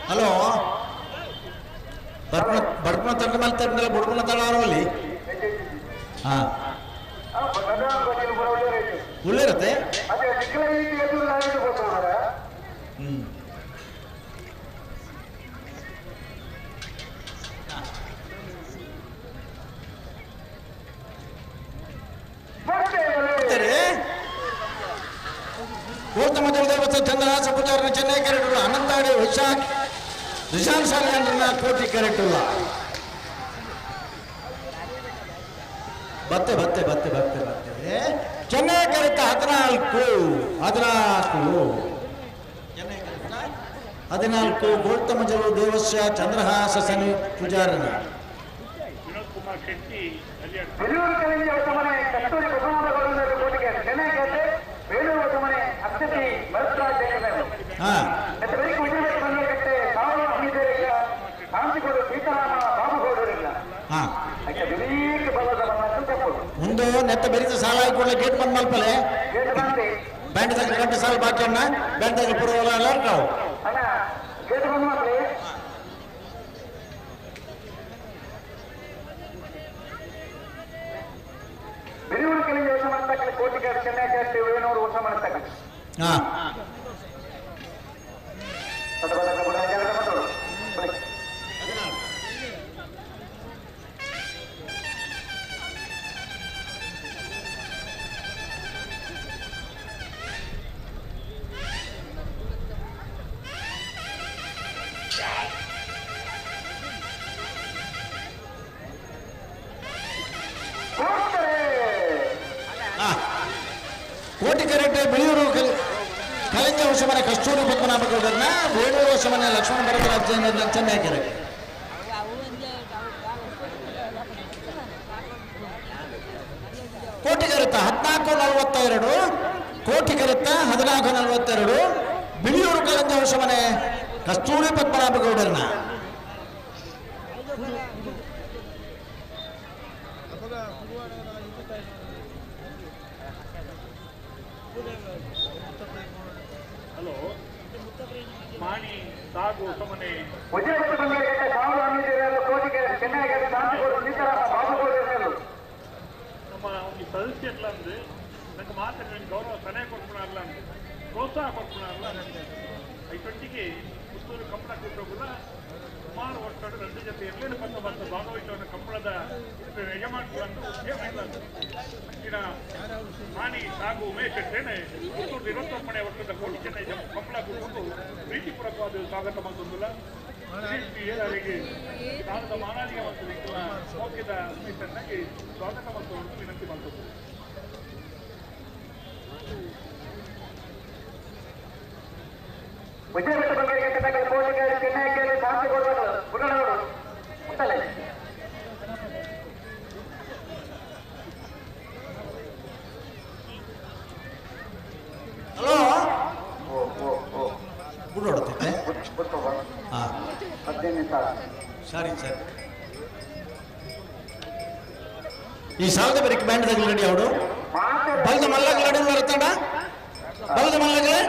ಹಲೋ ಬರ್ಪಣ ಬಡ್ಪಣ ತಂಡ ಮಲ್ತಾರ ಬುಡ್ಪಣ ತಡ ಅಲ್ಲಿ ಹಾ ಉಳ್ಳಿರತ್ತೆ. ಹ್ಮ್ ಗೌತಮ ದೇವತೆ ಚಂದ್ರಹಾಸ ಪೂಜಾರನ ಚೆನ್ನೈ ಕರೆಟುಲ್ಲ ಅನಂತಾಡಿ ವೈಶಾಖ್ ನಿಶಾನ್ ಸಾಲಿಯನ್ನ ಕೋಟಿ ಕರೆಟುಲ್ಲ ಬತ್ತೆ ಬತ್ತೆ ಬತ್ತೆ ಬತ್ತೆ ಬತ್ತೆ ಚೆನ್ನೈ ಕರೆಕ್ಟ್ 14 14 14 ಗೌತಮ ಜಲು ದೇವಸ್ಯ ಚಂದ್ರಹಾಸ ಸನಿ ಪೂಜಾರನ ಮುಂದೆ ನೆತ್ತ ಬೆರಿತ ಸಾಲ ಹಾಕಿಕೊಳ್ಳ ಗೇಟ್ ಬಂದ್ ಮಲ್ಪಲೆ ಬ್ಯಾಂಡ್ ತಗ ಗಂಟೆ ಸಾಲ ಬಾಕಿ ಅಣ್ಣ ಬ್ಯಾಂಡ್ ತಗ ಪೂರ್ವ ನಾವು ಕೋಟಿ ಕರೆಕ್ಟ್ ಬೆಳೆಯೂರು ಹೊಸಮನೆ ಕಸ್ತೂರಿ ಪದ್ಮನಾಭ ಗೌಡರನ್ನ, ವೇಣೂರು ಹೊಸಮನೆ ಲಕ್ಷ್ಮಣ ಭರತರಾಜ್ ಚೆನ್ನೈಕೆರೆ. ಕೋಟಿಗರುತ್ತ 14:42, ಕೋಟಿಗರುತ್ತ 14:42, ಬಿಳಿಯೂರು ಕಳಂಜ ಹೊಸಮನೆ ಕಸ್ತೂರಿ ಪದ್ಮನಾಭ ಗೌಡರನ್ನ. ಹಲೋ ಮಾಣಿ ಸಾಗು ಸಮನೆ ಉಜಿರೆಬೆಟ್ಟು ಬಂಗೇರಿಕಟ್ಟೆ ಶಾಹುಲ್ ಹಮೀದ್ ಕೋಟಿಕೆರೆ ಚೆನ್ನೈಕೆರೆ ಶಾಂತಿಗೋಡು ಸೀತಾರಾಮ ಬಾಬುಗೌಡರು. ನಮ್ಮ ಒಂದು ಸದಸ್ಯರ್ಲ ಅಂದು ನಂಗೆ ಮಾತಾಡಿ ಗೌರವ ಸಲಹೆ ಕೊಡ್ಕೊಳಲ್ಲ ಅಂದು ಪ್ರೋತ್ಸಾಹ ಕೊಡ್ಕೊಳಲ್ಲ. ಐಟೊಟ್ಟಿಗೆ ಪುತ್ತೂರು ಕಂಬಳ ಕೂಟೋಗುಲ್ಲ ಸುಮಾರು ವರ್ಷಗಳು ನನ್ನ ಜೊತೆ ಇರಲಿಲ್ಲ ಬಂದ ಬಂದು ಭಾಗವಹಿಸುವ ಕಂಬಳದ ಯಜಮಾನರು ಉದ್ಯಮ ಇಲ್ಲ. ಇನ್ನ ಮಾಣಿ ಸಾಗು ಉಮೇಶ್ ಶೆಟ್ಟೇನೆ ಪುತ್ತೂರು 29ನೇ ವರ್ಷದ ಕೋಟಿ ಚೆನ್ನೈ ಕಂಬಳ ಕೂಟಕ್ಕೂ ಪ್ರೀತಿಪೂರ್ವಕವಾದ ಸ್ವಾಗತ ಮಾಡ್ತೊಂದಿಲ್ಲ. ಅವರಿಗೆ ಭಾರತ ಮಾನಾದಿಗೆ ಮತ್ತು ಮೌಖಿಕ ಉಮೇಶನ್ನಾಗಿ ಸ್ವಾಗತ ಮತ್ತು ವಿನಂತಿ ಮಾಡ್ತೊಂದು. ಉಜಿರೆಬೆಟ್ಟು ಬಂಗೇರಿಕಟ್ಟೆ ಕೋಟಿಕೆರೆ ಚೆನ್ನೈಕೆರೆ ಶಾಂತಿಗೋಡು ಗುಡ್ಡನಗೌಡರು ಮುಟ್ಟಲೆ. ಹಲೋ ಗುಡ್ಡೋಡುತ್ತೆ. ಹಾಂ ಸರಿ ಸರಿ. ಈ ಸಾಲದ ಬರೀಕ್ ಬ್ಯಾಂಡ್ ತಗಲು ರೆಡಿ ಅವಡು ಬಲದ ಮಲ್ಲಗಳು ರೆಡಿ ಬರುತ್ತಾಡ ಬಲದ ಮಲ್ಲಗಳೇ.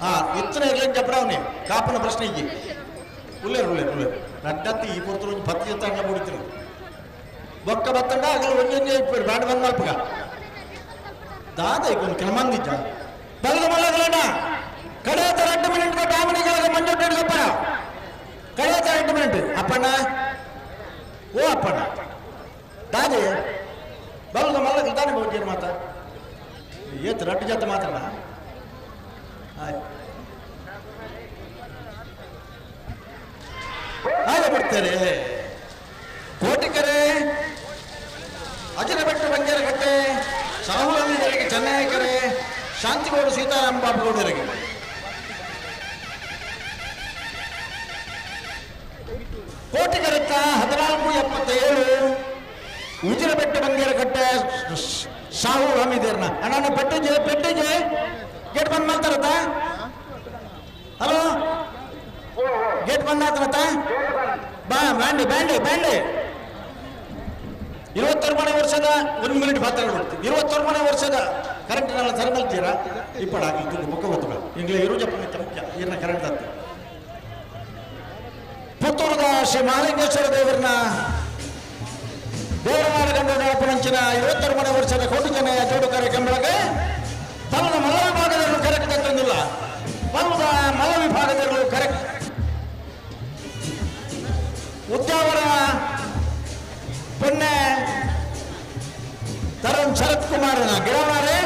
ಹಾಂ ಇತ್ತನ ಇರ್ಲಿಕ್ಕೆ ಜಪ್ರಾವ್ನಿ ಕಾಪನ ಪ್ರಶ್ನೆ ಇಜ್ಜಿ. ಉಲ್ಲೇರು ಉಲ್ಲೇರು ಉಲ್ಲೇರು ರಡ್ಡತ್ತಿ ಈ ಪೊರ್ತರು ಒಂಜಿ ಪತ್ತಿ ಜೊತೆ ಹಂಗ ಮುಡಿತಿರು ಬೊಕ್ಕ ಬತ್ತಂಡ ಆಗಲು ಒಂಜೊಂಜೆ ಇಪ್ಪರು ಬ್ಯಾಂಡ್ ಬಂದ್ ಮಲ್ಪಗ ದಾದ ಈಗ ಒಂದು ಕೆಲಮಂದಿದ್ದ ಬಲದ ಮಲ್ಲಗಳಣ್ಣ ಕಡೆಯ 2 ಮಿನಿಟ್ ಟಾಮನಿಗಳಿಗೆ ಮಂಜೊಟ್ಟು ಹಿಡಿದಪ್ಪ. ಕಡೆಯ 2 ಮಿನಿಟ್ ಅಪ್ಪಣ್ಣ ಓ ಅಪ್ಪಣ್ಣ ದಾದೆ ಬಲದ ಮಲ್ಲಗಳು ತಾನೇ ಬೋಜೇನು ಮಾತಾ ಏತ್ ರಡ್ಡು ಜೊತೆ ಮಾತಾಡ. ಹಾಗೆ ಬಿಡ್ತಾರೆ. ಕೋಟಿಕೆರೆ ಅಜರಬೆಟ್ಟು ಬಂಗೇರಕಟ್ಟೆ ಸಾಹುಲಂದರಿಗೆ ಚೆನ್ನೈಕೆರೆ ಶಾಂತಿಗೌಡ ಸೀತಾರಾಮ ಬಾಬುಗೌಡರಿಗೆ. ಕೋಟಿಗರತ್ತ 14:77, ಉಜಿರಬೆಟ್ಟು ಬಂಗೇರಕಟ್ಟೆ ಸಾಹು ಹಮೀದೇರ್ನ. ಅಣ್ಣ ಪೆಟ್ಟಿಗೆ ಪೆಟ್ಟಿಗೆ ಗೇಟ್ ಬಂದ್ ಮಾಡ್ತಾರತ್ತ? ಹಲೋ ಗೇಟ್ ಬಂದ್ ಆತನತ್ತ? ಬಾ ಬ್ಯಾಂಡಿ ಬ್ಯಾಂಡಿ ಬ್ಯಾಂಡಿ. 29ನೇ ವರ್ಷದ 1 ಮಿನಿಟ್ ಮಾತಾಡ್ಬಿಡ್ತೀವಿ. 29ನೇ ವರ್ಷದ ಕರೆಂಟ್ ನಾಳೆ ಸರಿ ಮಲ್ತೀರಾ ಇಪ್ಪಡ ಇದು ಮುಖ ಗೊತ್ತು ಇಂಗ್ಲೇ ಇರು ಜಪ್ಪ ಮುಖ್ಯ ಇರ್ನ ಕರೆಂಟ್ ಹತ್ತು. ಪುತ್ತೂರದ ಶ್ರೀ ಮಹಾಲಿಂಗೇಶ್ವರ ದೇವರನ್ನ ದೇವರಮಾಡ ಗಂಡ ನಡಪನಂಚಿನ 29ನೇ ವರ್ಷದ ಕೋಟಿ ಜನ ಜೋಡುಕರೆ ಕಂಬಳಗೆ ಪಲ್ಲದ ಮಲ್ಲ ವಿಭಾಗದಲ್ಲೂ ಕರೆಕ್ಟ್ ತಂದಿಲ್ಲ. ಪಲ್ಲದ ಮಲ್ಲ ವಿಭಾಗದಲ್ಲೂ ಕರೆಕ್ಟ್ ಉದ್ಯಾವರ ಪೊನ್ನೆ ತರುಣ್ ಶರತ್ ಕುಮಾರನ ಗಿಡಮಾರೆ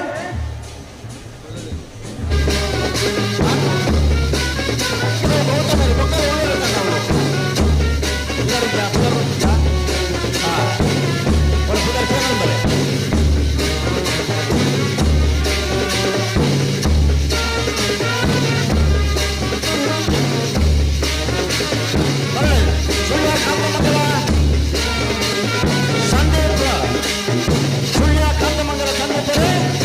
ಸಂದೀಪ್ ಸುಳ್ಯ ಕಂದಮಂಗಲ ಸಂದೀಪರೇ.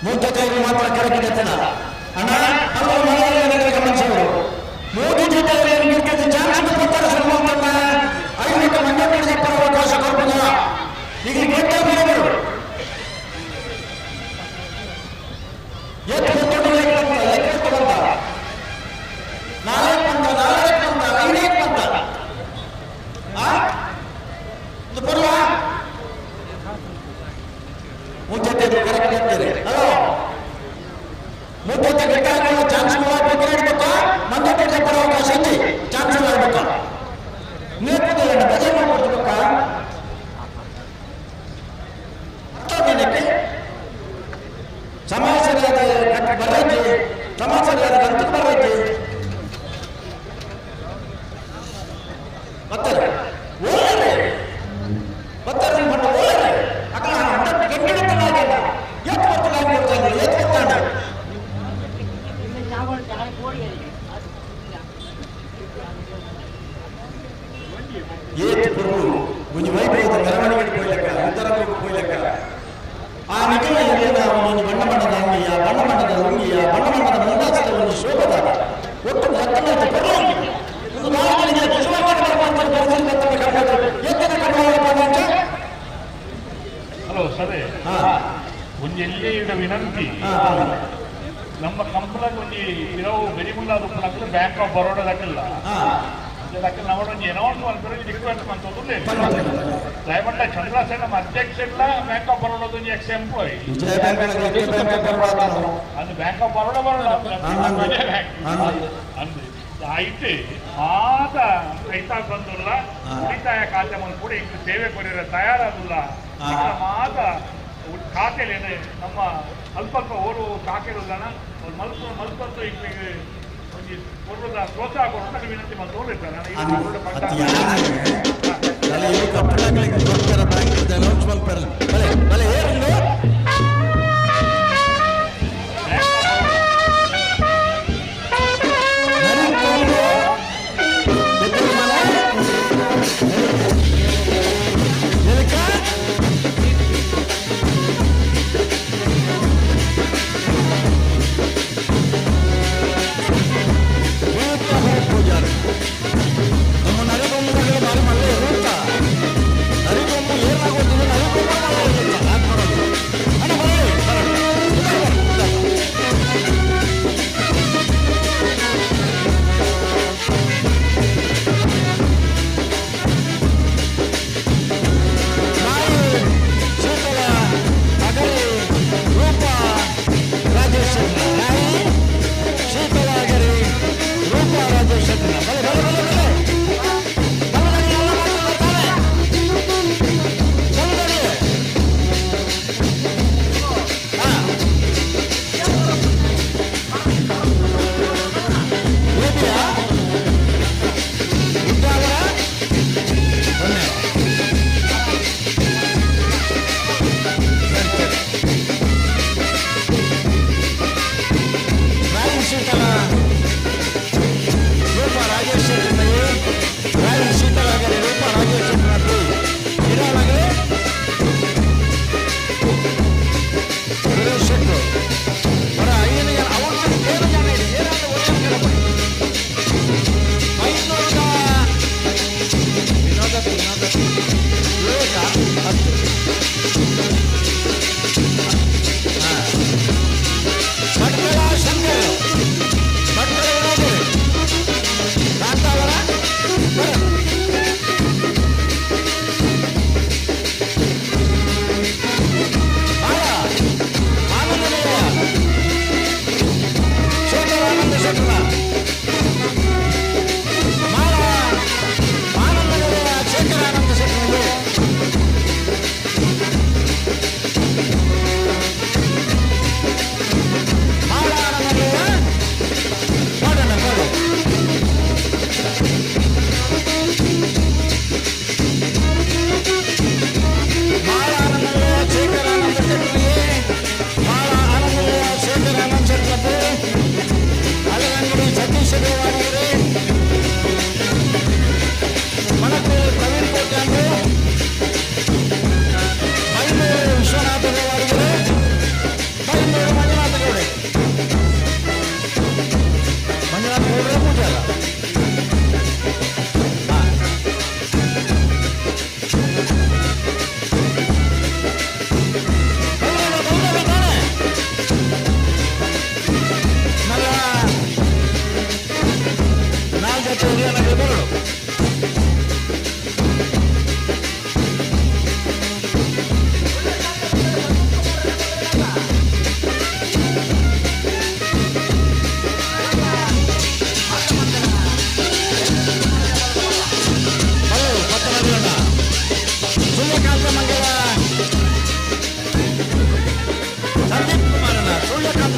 ಮೂಜೆತ್ತೈದು ಮಾತ್ರ ಕರೆಕ್ಟ್ ಎತ್ತನ ಅಣ್ಣ ಅಲ್ಲ ಮಲಯಾಳ ಗಮನಿಸೋರು ಮೋದಿ ಜೊತೆ ಚಾನ್ಸ್ ಪತ್ತರ ಶುರು ಐದಕ್ಕೆ ಮಂಜೂರು ಅವಕಾಶ ಕೊಡ್ಬೋದ ಈಗ ಗೇಟ್ ಬರೋರು ಎತ್ತು ಎತ್ತು ಬಂತ ನಾಲ್ಕು ಬಂತ ನಾಲ್ಕು ಬಂತ ಐದಕ್ಕೆ ಬಂತ ಆ ಇದು ಬರುವ ಮೂಜೆತ್ತೈದು ಕರೆಕ್ಟ್ ಅಂತೀರಿ ಹಲೋ ಮೂವತ್ತು ಗಂಟೆ ಚಾನ್ಸ್ ಮಾಡಬೇಕು ಇಡಬೇಕು ಮಂಜೂರು ಬರೋ ಅವಕಾಶ ಐತಿ ಚಾನ್ಸ್ ಮಾಡಬೇಕು ನೇತೃತ್ವದಲ್ಲಿ ಬಜೆ ಮಾಡ್ಕೊಡ್ಬೇಕ ದಿನಕ್ಕೆ ಸಮಾಜ ಸರಿಯಾದ ಬರೈತಿ ಸಮಾಜ ಸರಿಯಾದ ಗಂತಕ್ಕೆ ಬರೈತಿ ಬರ್ತಾರೆ ಓಲರೆ ಬರ್ತಾರೆ ಬಣ್ಣ ಓಲರೆ ಅಕ್ಕ ಗಂಟೆ ಎತ್ತು ಬರ್ತಾರೆ ಕೊಡ್ತಾರೆ ಎತ್ತು ಬರ್ತಾನೆ. ಏತ್ ಪುರ್ರು ಒಂಜಿ ವೈಭವದ ಮೆರವಣಿಗೆ ಪೋಯ್ಲಕ್ಕ ಉತ್ತರಕ್ಕೆ ಪೋಯ್ಲಕ್ಕ ಆ ನಿಖಿಲ ಎಲ್ಲಿನ ಒಂದೊಂದು ಬಣ್ಣ ಬಣ್ಣದ ಅಂಗಿ, ಆ ಬಣ್ಣ ಬಣ್ಣದ ಲುಂಗಿ, ಆ ಬಣ್ಣ ಬಣ್ಣದ ಮುಂದಾಸದ ಒಂದು ಶೋಭದ ಒಟ್ಟು ಲಕ್ಕನ ಪರ್ರು ಒಂದು ನಾಲ್ಕನಿಗೆ ಕುಸುಮಾಕರ ಪರಮಾತ್ಮ ಪರಿಸರ ಕರ್ಕೊಂಡು ಎತ್ತಿನ ಕರ್ಕೊಂಡು ಹಲೋ ಸರಿ, ಒಂಜಿ ಎಲ್ಲಿ ವಿನಂತಿ, ನಮ್ಮ ಕಂಪಲಾಗ ಒಂಜಿ ಪಿರವು ಬೆರಿಮುಲ್ಲಾದ ಉಪ್ಪುನಕುಲು ಬ್ಯಾಂಕ್ ಆಫ್ ಬರೋಡ ದಕ್ಕಲ್ಲ ದಕ್ಕಲ್ ನಮ್ಮ ಒಂಜಿ ಅನೌನ್ಸ್ ಮಲ್ಪೆರೆ ರಿಕ್ವೆಸ್ಟ್ ಮಂತೊಂದು ದಯಮಟ್ಟ ಚಂದ್ರಸೇನ ನಮ್ಮ ಅಧ್ಯಕ್ಷ ಇಲ್ಲ ಬ್ಯಾಂಕ್ ಆಫ್ ಬರೋಡದ ಒಂಜಿ ಎಕ್ಸ್ ಎಂಪ್ಲಾಯಿ ಅದು bank of Baroda Baroda Vijaya bank ಅಂದು ಆಯ್ತು ಮಾತ ಐತಾ ಬಂದುಲ್ಲ ಉಳಿತಾಯ ಖಾತೆ ಮಲ್ಪುಡಿ ಇಂಕ್ ಸೇವೆ ಕೊರಿಯರ ತಯಾರಾದುಲ್ಲ ಮಾತ ಖಾತೆಲೇನೆ ನಮ್ಮ ಅಲ್ಪ ಅಲ್ಪ ಓರು ಶಾಖೆರುಲ್ಲನ ಅವ್ರು ಮಲ್ಪ ಮಲ್ಪಂತ ಇಂಕ್ಲಿಗೆ ಒಂಜಿ ಪೂರ್ವದ ಪ್ರೋತ್ಸಾಹ ಕೊಟ್ಟು ವಿನಂತಿ ಮಂತೊಂದಿರ್ತಾರೆ. ಬ್ಯಾಂಕ್ ಅನೌನ್ಸ್ ಮಲ್ಪೆರ ಬಲೆ ಬಲೆ ಏರುಂಡು. ನಮ್ಮ ನರಿಗೊಂಬುಗಳು ಬಾರಿ ಮಲ್ಲೆ ಇರುತ್ತ ನರಿಗೊಂಬು ಏನಾಗೋದಿಲ್ಲ, ನರಿಗೊಂಬು ಮಲ್ಲೆ ಇರುತ್ತ ಯಾಕೆ ಮಾಡೋದು?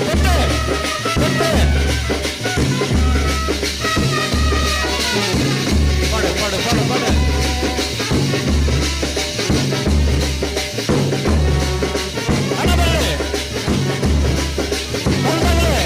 ಪೆಟ್ಟೆ ಪೆಟ್ಟೆ ಪಾಡು ಪಾಡು ಪಾಡು ಪಾಡು. ಹಣ ಬರಲಿ ಬರಲಿ.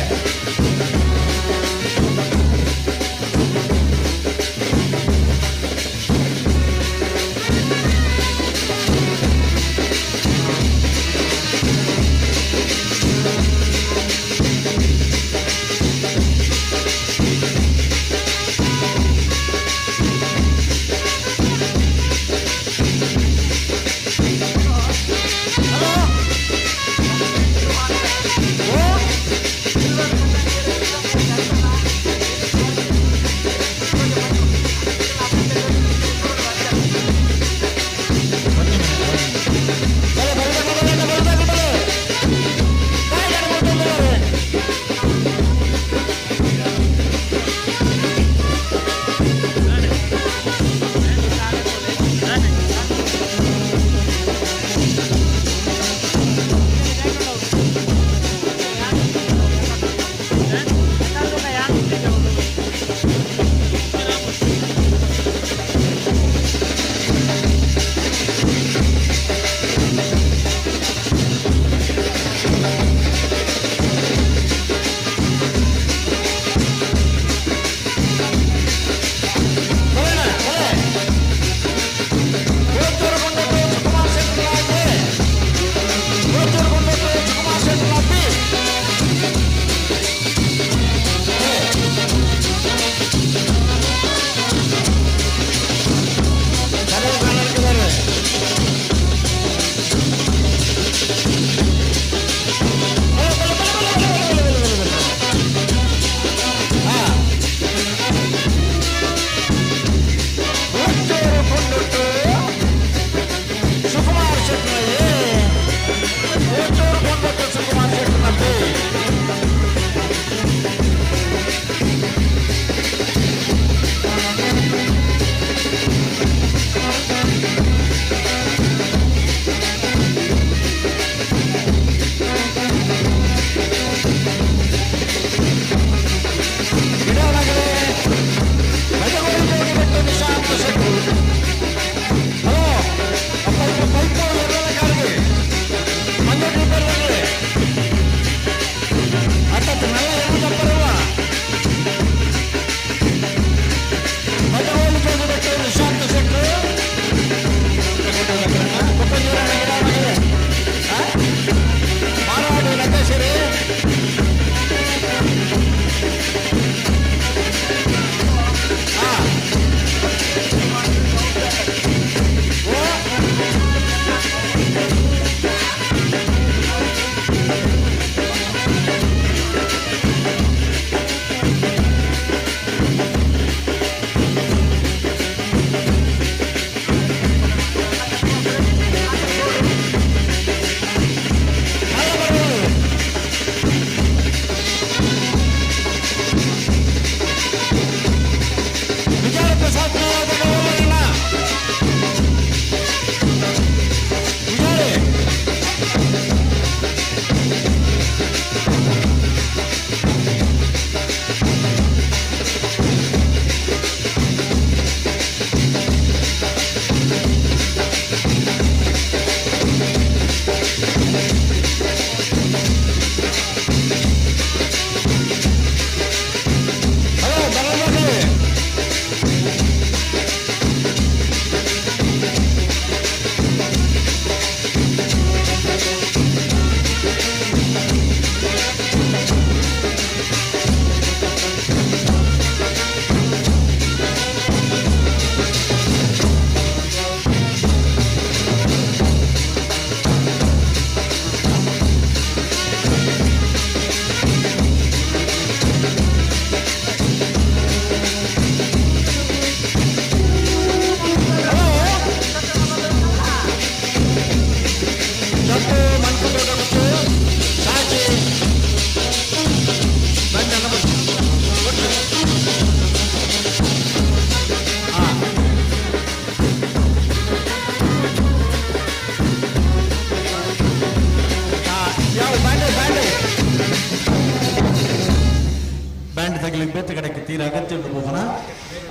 ನಿಗಲಿ ಬೇತೆ ಕಡೆಗೆ ತೀರ ಅಗತ್ಯ ಉಂಟು ಹೋಗೋಣ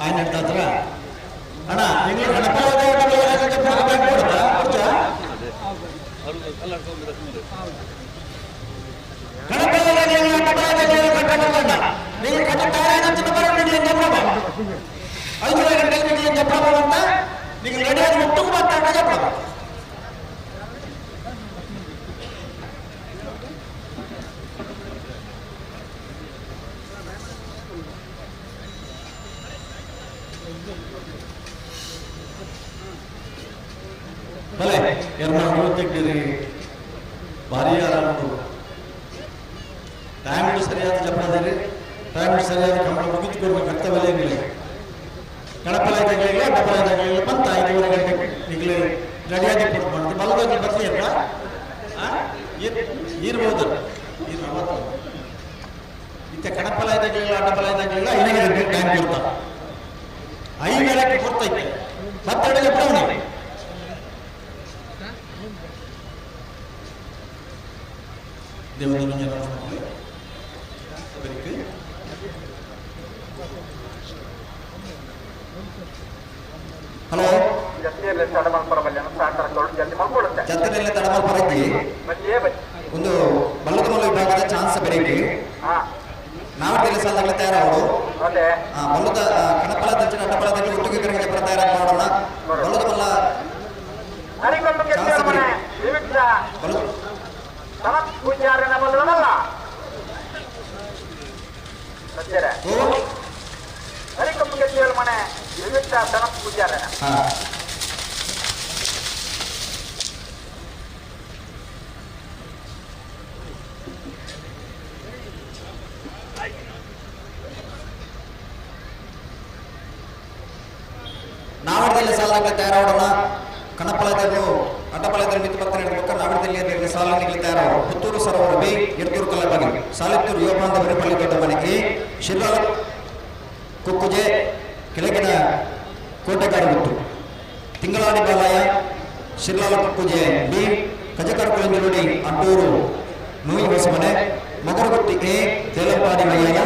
ಆಯ್ನ ಹತ್ರ ಅಣ್ಣ ನಿಗಲಿ ನೀವು ರೆಡಿಯಾಗಿ ಮುಟ್ಟುಕು ಮಾತಾಡ ಜಪ್ಪಡ. ಭಲೆ ಎರಡು ಮೂವತ್ತೆಂಟು ಭಾರಿ ಆರಾಮ. ಟೈಮ್ ಸರಿಯಾದ ಜಪ್ಪಡದಿರಿ, ಟೈಮ್ ಸರಿಯಾದ ಕಂಬಳ ಮುಗಿದುಕೊಂಡು ಕರ್ತವ್ಯ ಏನಿಲ್ಲ. ಕಣಪಲ ಇದ್ದಾಗಲಿಲ್ಲ ಡಬ್ಬಲ ಇದ್ದಾಗಲಿಲ್ಲ ಬಂತ 5:30 ಗಂಟೆ ಈಗಲೇ ರೆಡಿಯಾಗಿ ಕೊಟ್ಟು ಮಾಡ್ತೀವಿ. ಬಲದಲ್ಲಿ ಬರ್ತೀಯಲ್ಲ ಇರ್ಬೋದು ಇತ್ತೆ ಕಣಪಲ ಇದ್ದಾಗಲಿಲ್ಲ ಅಡ್ಡಪಲ ಇದ್ದಾಗಲಿಲ್ಲ 5 ಗಂಟೆ ಟೈಮ್ ಕೊಡ್ತಾ 5 ಕೊಡ್ತೈತೆ ಬತ್ತಡೆಗೆ ಬಿಡೋಣ. ದೇವದೊಂದು ಹಲೋ ಜತ್ತಿನಲ್ಲಿ ತಡಮಲ್ಪರ ಒಂದು ಬಲ್ಲದ ವಿಭಾಗದ ಚಾನ್ಸ್ ಬೆರಕೆ ನಾವಟ್ಟಿಲ್ಲ ಸಾಲಗಳ ತಯಾರಾವಡು ಬಲ್ಲದ ಕಣಪಲ ದಂಚಿನ ಅಡ್ಡಪಲ ದಂಚಿನ ಒಟ್ಟಿಗೆ ಕರೆಗೆ ಜಪರ ತಯಾರ ಮಾಡೋಣ. ಬಲ್ಲದ ಮಲ್ಲ ಚಾನ್ಸ್ ಬೆರಕೆ ನಾವಡದಲ್ಲಿ ಸಾಲಕ್ಕೆ ತಯಾರಾಡೋಣ. ಕಣಪಲದಲ್ಲಿ ಅಡ್ಡಪಲದಲ್ಲಿ ಮಿತ್ತು ಪತ್ರ ಹಿಡಿದ ನಾವಡದಲ್ಲಿ ಸಾಲಿನಲ್ಲಿ ತಯಾರಾವರು. ಪುತ್ತೂರು ಸರೋವರ ಬಿ, ಎರ್ತೂರು ಕಲ್ಲಬಾಗಿ, ಸಾಲಿತ್ತೂರು ಯುವ ಬಾಂಧವರು ಪಳ್ಳಿ ದೊಡ್ಡ ಮನೆ ಎ, ಶಿರ್ಲಾಲ ಕುಕ್ಕುಜೆ ಕೆಳಗಿನ ಕೋಟೆಗಾಡು ಗುತ್ತು, ತಿಂಗಳಾಡಿ ಬಾಲಾಯ ಶಿರ್ಲಾಲ ಕುಕ್ಕುಜೆ ಬಿ, ಕಜಕರಕುಳಂಜಲುಡಿ ಅಡ್ಡೂರು ನೂಯಿ ಹೊಸಮನೆ, ಮಗರಗುತ್ತಿ ಎ, ತೇಲಂಪಾಡಿ ಮಯ್ಯಾಲ,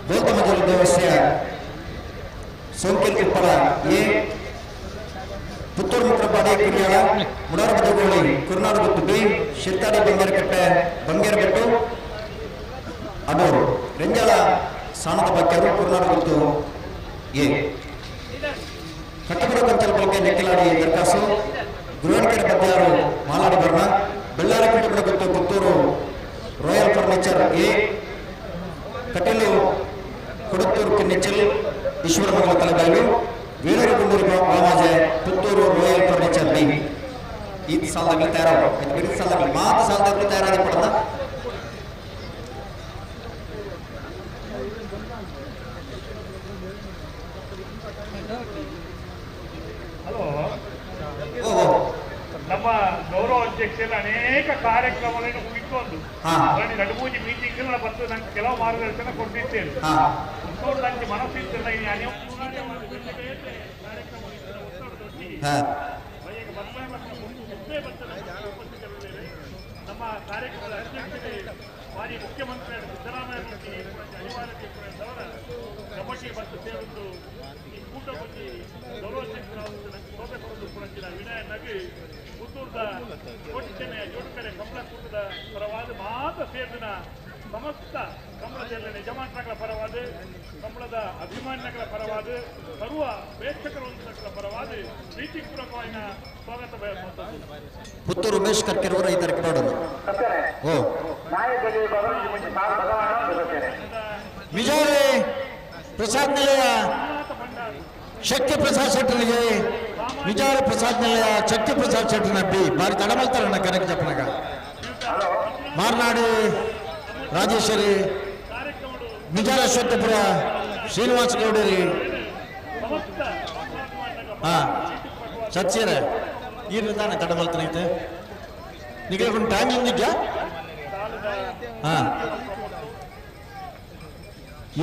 ಗೌತಮಜಲು ದೇವಸ್ಯ ಸೋಂಕೆಲ್ ಉಪ್ಪಳ ಎ, ಪುತ್ತೂರು ಮುಕ್ರಪಾಡಿ ಕುರಿಯಾಳ, ಮುಡಾರಬದಗೋಳಿ ಕುರುನಾಡುಗುತ್ತು ಬಿ, ಶಿರ್ತಾಡಿ ಬಂಗೇರಕಟ್ಟೆ ಬಂಗೇರಬೆಟ್ಟು ಅಡೂರು, ರೆಂಜಾಳ ಸಾಣದ ಬಕ್ಕೆರು ಕುರುನಾಡುಗುತ್ತು ಎ, ಕಟ್ಟಪುರ ಕಂಚಲ ಬಳಕೆ Nekkilady ದರ್ಕಾಸು, ಗುರುವಣಕೆರೆ ಬದ್ಯಾರು Maladi Varna, Bellare Guttu Puttur royal furniture A, Kateel Kodathur Kinnichal Ishwaramangala Talebailu, Veeragunduru Vamaje Puttur royal furniture B. ಈ ಸಾಲದಾಗಲಿ ತಯಾರಾಗ ಬಿಡಿದ ಸಾಲದಾಗಲಿ ಮಾತು ಸಾಲದಾಗಲಿ ತಯಾರಾಗಿ ಪಡದ. ಹಲೋ, ನಮ್ಮ ಗೌರವ ಅಧ್ಯಕ್ಷರ ಅನೇಕ ಕಾರ್ಯಕ್ರಮಗಳನ್ನು ಮುಗಿಕೊಂಡು ನಡುಮೂಜಿ ಮೀಟಿಂಗ್ ಬಂದು ನಂಗೆ ಕೆಲವು ಮಾರ್ಗದರ್ಶನ ಕೊಟ್ಟಿದ್ದೇನೆ. ಪುತ್ತೂರು ನನಗೆ ಮನಸ್ಸು ಇತ್ತಿಲ್ಲ ಕಾರ್ಯಕ್ರಮ ನಮ್ಮ ಕಾರ್ಯಕ್ರಮದ ಅಧ್ಯಕ್ಷತೆ ಮಾಜಿ ಮುಖ್ಯಮಂತ್ರಿ ಸಿದ್ದರಾಮಯ್ಯ ಅನಿವಾರ್ಯತೆ ಕಬಡ್ಡಿ ಮತ್ತು ಸೇರೊಂದು ಈ ಕೂಟಕ್ಕೆ ಗೌರವ ಶೋಭೆ ಕೊಡಲು ಕೂಡ ವಿನಯ ನಗಿ ಪುತ್ತೂರದ ಕೋಟಿ ಚೆನ್ನಯ್ಯ ಜೋಡುಕರೆ ಕಮಲ ಕೂಟದ ಪರವಾದ ಮಾತ ಸೇರಿದ ಸಮಸ್ತ ಕಂಬಳದ ಯಜಮಾನರ ಪರವಾದ, ಕಂಬಳದ ಅಭಿಮಾನಿಗಳ ಪರವಾದ, ಸರ್ವ ಪ್ರೇಕ್ಷಕರ ಪರವಾದ ಪ್ರೀತಿಪೂರ್ವಕವಾಗಿ ಸ್ವಾಗತ ಬಯಸುವಂಥದ್ದು. ಪುತ್ತೂರು ಉಮೇಶ್ ಕರ್ಕೆರವರು ಈ ತಾರೀಕು ಮಾಡೋದು. ಓ ವಿಜಯ ಪ್ರಸಾದ್ ನಿಲಯ ಶಕ್ತಿ ಪ್ರಸಾದ್ ಶೆಟ್ಟರಿಗೆ, ವಿಜಯ ಪ್ರಸಾದ್ ನಿಲಯ ಶಕ್ತಿ ಪ್ರಸಾದ್ ಶೆಟ್ಟರ್ನ ಬಿ ಬಾರಿ ತಡಮಲ್ತಾರಣ್ಣ ಕರೆಕ್ಟ್ ಜಪ್ಪನಾಗ. ಮಾರ್ನಾಡು ರಾಜೇಶ್ವರಿ, ನಿಜಾರ ಅಶ್ವತ್ಥಪುರ ಶ್ರೀನಿವಾಸ ಗೌಡರಿ, ಹಾ ಸತ್ಯರ ಈರ್ನ ತಾನೆ ತಡಮಲ್ತಾನೈತೆ. ನಿಗಲಗೊಂಡು ಟೈಮ್ ಇಂದಿದ್ಯಾ? ಹಾ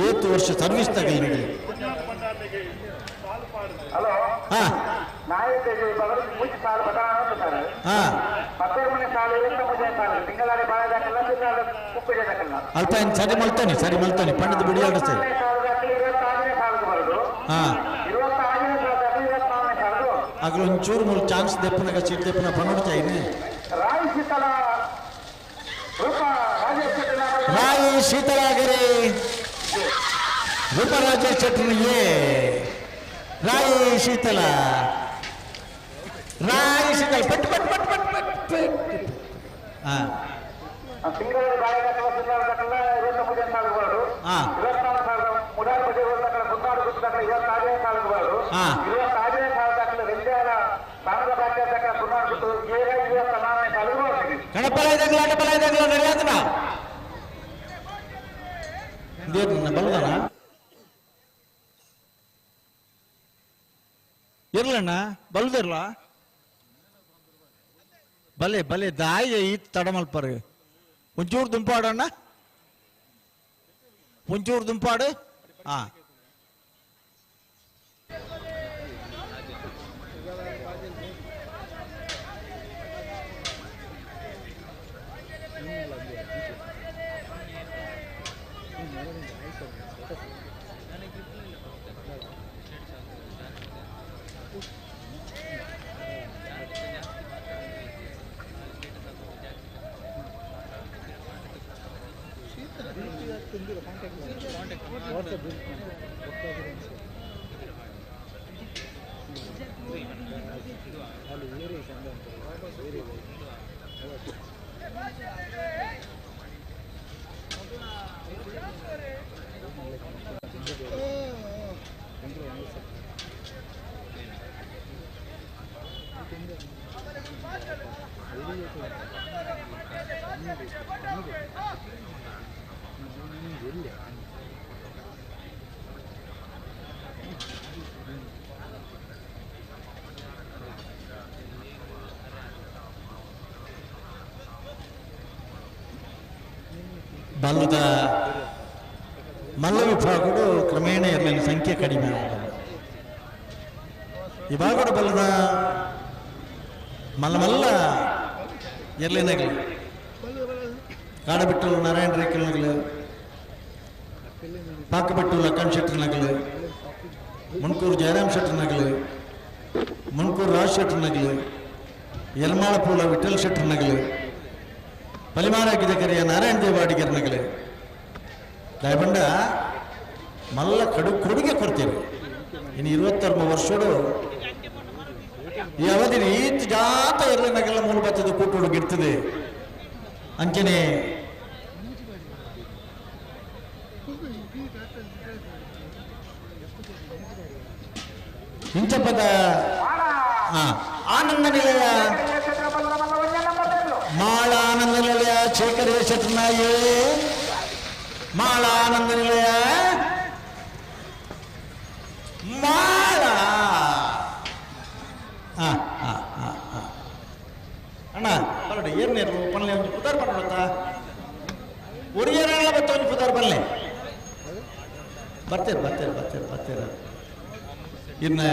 ಏತು ವರ್ಷ ಸರ್ವಿಸ್ ತಗಲಿ ನಿಗಲಿ. ಹಾ ಹಾ ಅಲ್ಪ ಏನು ಸರಿ ಮಲ್ತಾನೆ ಸರಿ ಮಲ್ತಾನೆ ಪಂಡದ ಬಿಡಿ ಆಡಿಸ್ತೇವೆ. ಹಾ ಅಗ್ಲ ಒಂಚೂರು ಮೂರು ಚಾನ್ಸ್ ದೆಪ್ಪನಾಗ ಸೀಟ್ ದೆಪ್ಪನ ಪನ್ನೊಡ್ತಾ ಇನಿ. ರಾಯಿ ಶೀತಲಾಗರಿ ರೂಪರಾಜ ಶೆಟ್ಟನಿಗೆ ರಾಯಿ ಶೀತಲ ರಾಯಿ ಶೀತಲ ಪಟ್ ಪಟ್ ಪಟ್ ಪಟ್ ಪಟ್ ಪಟ್. ಹಾ ಹಾ ಹಾ ಗಣಪಲ ಇದಂಗ್ಲ ಅಟಪಲ ಇದಂಗ್ಲ ನಡೆಯಾತನ ಇದೇನು ಬಲ್ಲದನ ಇರ್ಲಣ್ಣ ಬಲ್ದಿರ್ಲ ಬಲೆ ಬಲೆ ದಾಯಿ ಈ ತಡಮಲ್ಪರು ಒಂಚೂರು ದುಂಪಾಡಣ್ಣ ಒಂಚೂರು ದುಂಪಾಡು. ಹಾ ಬಲ್ಲದ ಮಲ್ಲ ವಿಭಾಗಗಳು ಕ್ರಮೇಣ ಇರಲಿಲ್ಲ, ಸಂಖ್ಯೆ ಕಡಿಮೆ ಆಗಿದೆ. ಈ ಭಾಗಡು ಬಲ್ಲದ ಮಲ್ಲ ಮಲ್ಲ ಎರ್ಲಿನಗಲಿ ಕಾಡಬಿಟ್ಟು ನಾರಾಯಣ ರೇಖಲ್ನಗಲು, ಪಾಕಬೆಟ್ಟು ಲಕ್ಕನ್ ಶೆಟ್ಟರ್ನಗಲು, ಮುಣ್ಕೂರು ಜಯರಾಮ್ ಶೆಟ್ಟರ್ನಗಲು, ಮುಣ್ಕೂರು ರಾಜ್ ಶೆಟ್ಟರ್ನಗಲು, ಯಲ್ಮಾಳಪೂಲ ವಿಠಲ್ ಶೆಟ್ಟರ್ನಗಲು, ಪಲಿಮಾರಾಕಿದ ಕರೆಯ ನಾರಾಯಣ ದೇವ ಅಡಿಗರ್ನಗಲು ದಯಬಂಡ ಮಲ್ಲ ಕಡು ಕೊಡುಗೆ ಕೊಡ್ತೀರಿ. ಇನ್ನು 26 ವರ್ಷಡು ಈ ಅವಧಿ ಈತ್ ಜಾತ ಎರ್ಲಿನಗೆಲ್ಲ ಮೂಲ ಬತ್ತದ ಕೂಟುಡು ಗಿಡ್ತದೆ. ಅಂಚನೆ ಇಂಚಪದ ಆನಂದ ನಿಲಯ ಮಾಳ ಆನಂದ ನಿಲಯ ಶೇಖರ ಶೆಟ್ಟನಾಯಿ ಮಾಳ ಆನಂದ ನಿಲಯ ಮಾಳ. ಆ ಆ ಆ ಆ ಅಣ್ಣ ಬರಡಿ ಏರ್ನೇರು ಪನ್ಲೆ ಒಂಜಿ ಪುದಾರ್ ಪನ್ನೊಡತ್ತಾ ಒರಿಯರಲ್ಲ ಬತ್ತ ಒಂಜಿ ಪುದಾರ್ ಪನ್ಲೆ ಬರ್ತೀರ ಬರ್ತೀರ ಬರ್ತೀರ ಬರ್ತೀರ ಇನ್ನು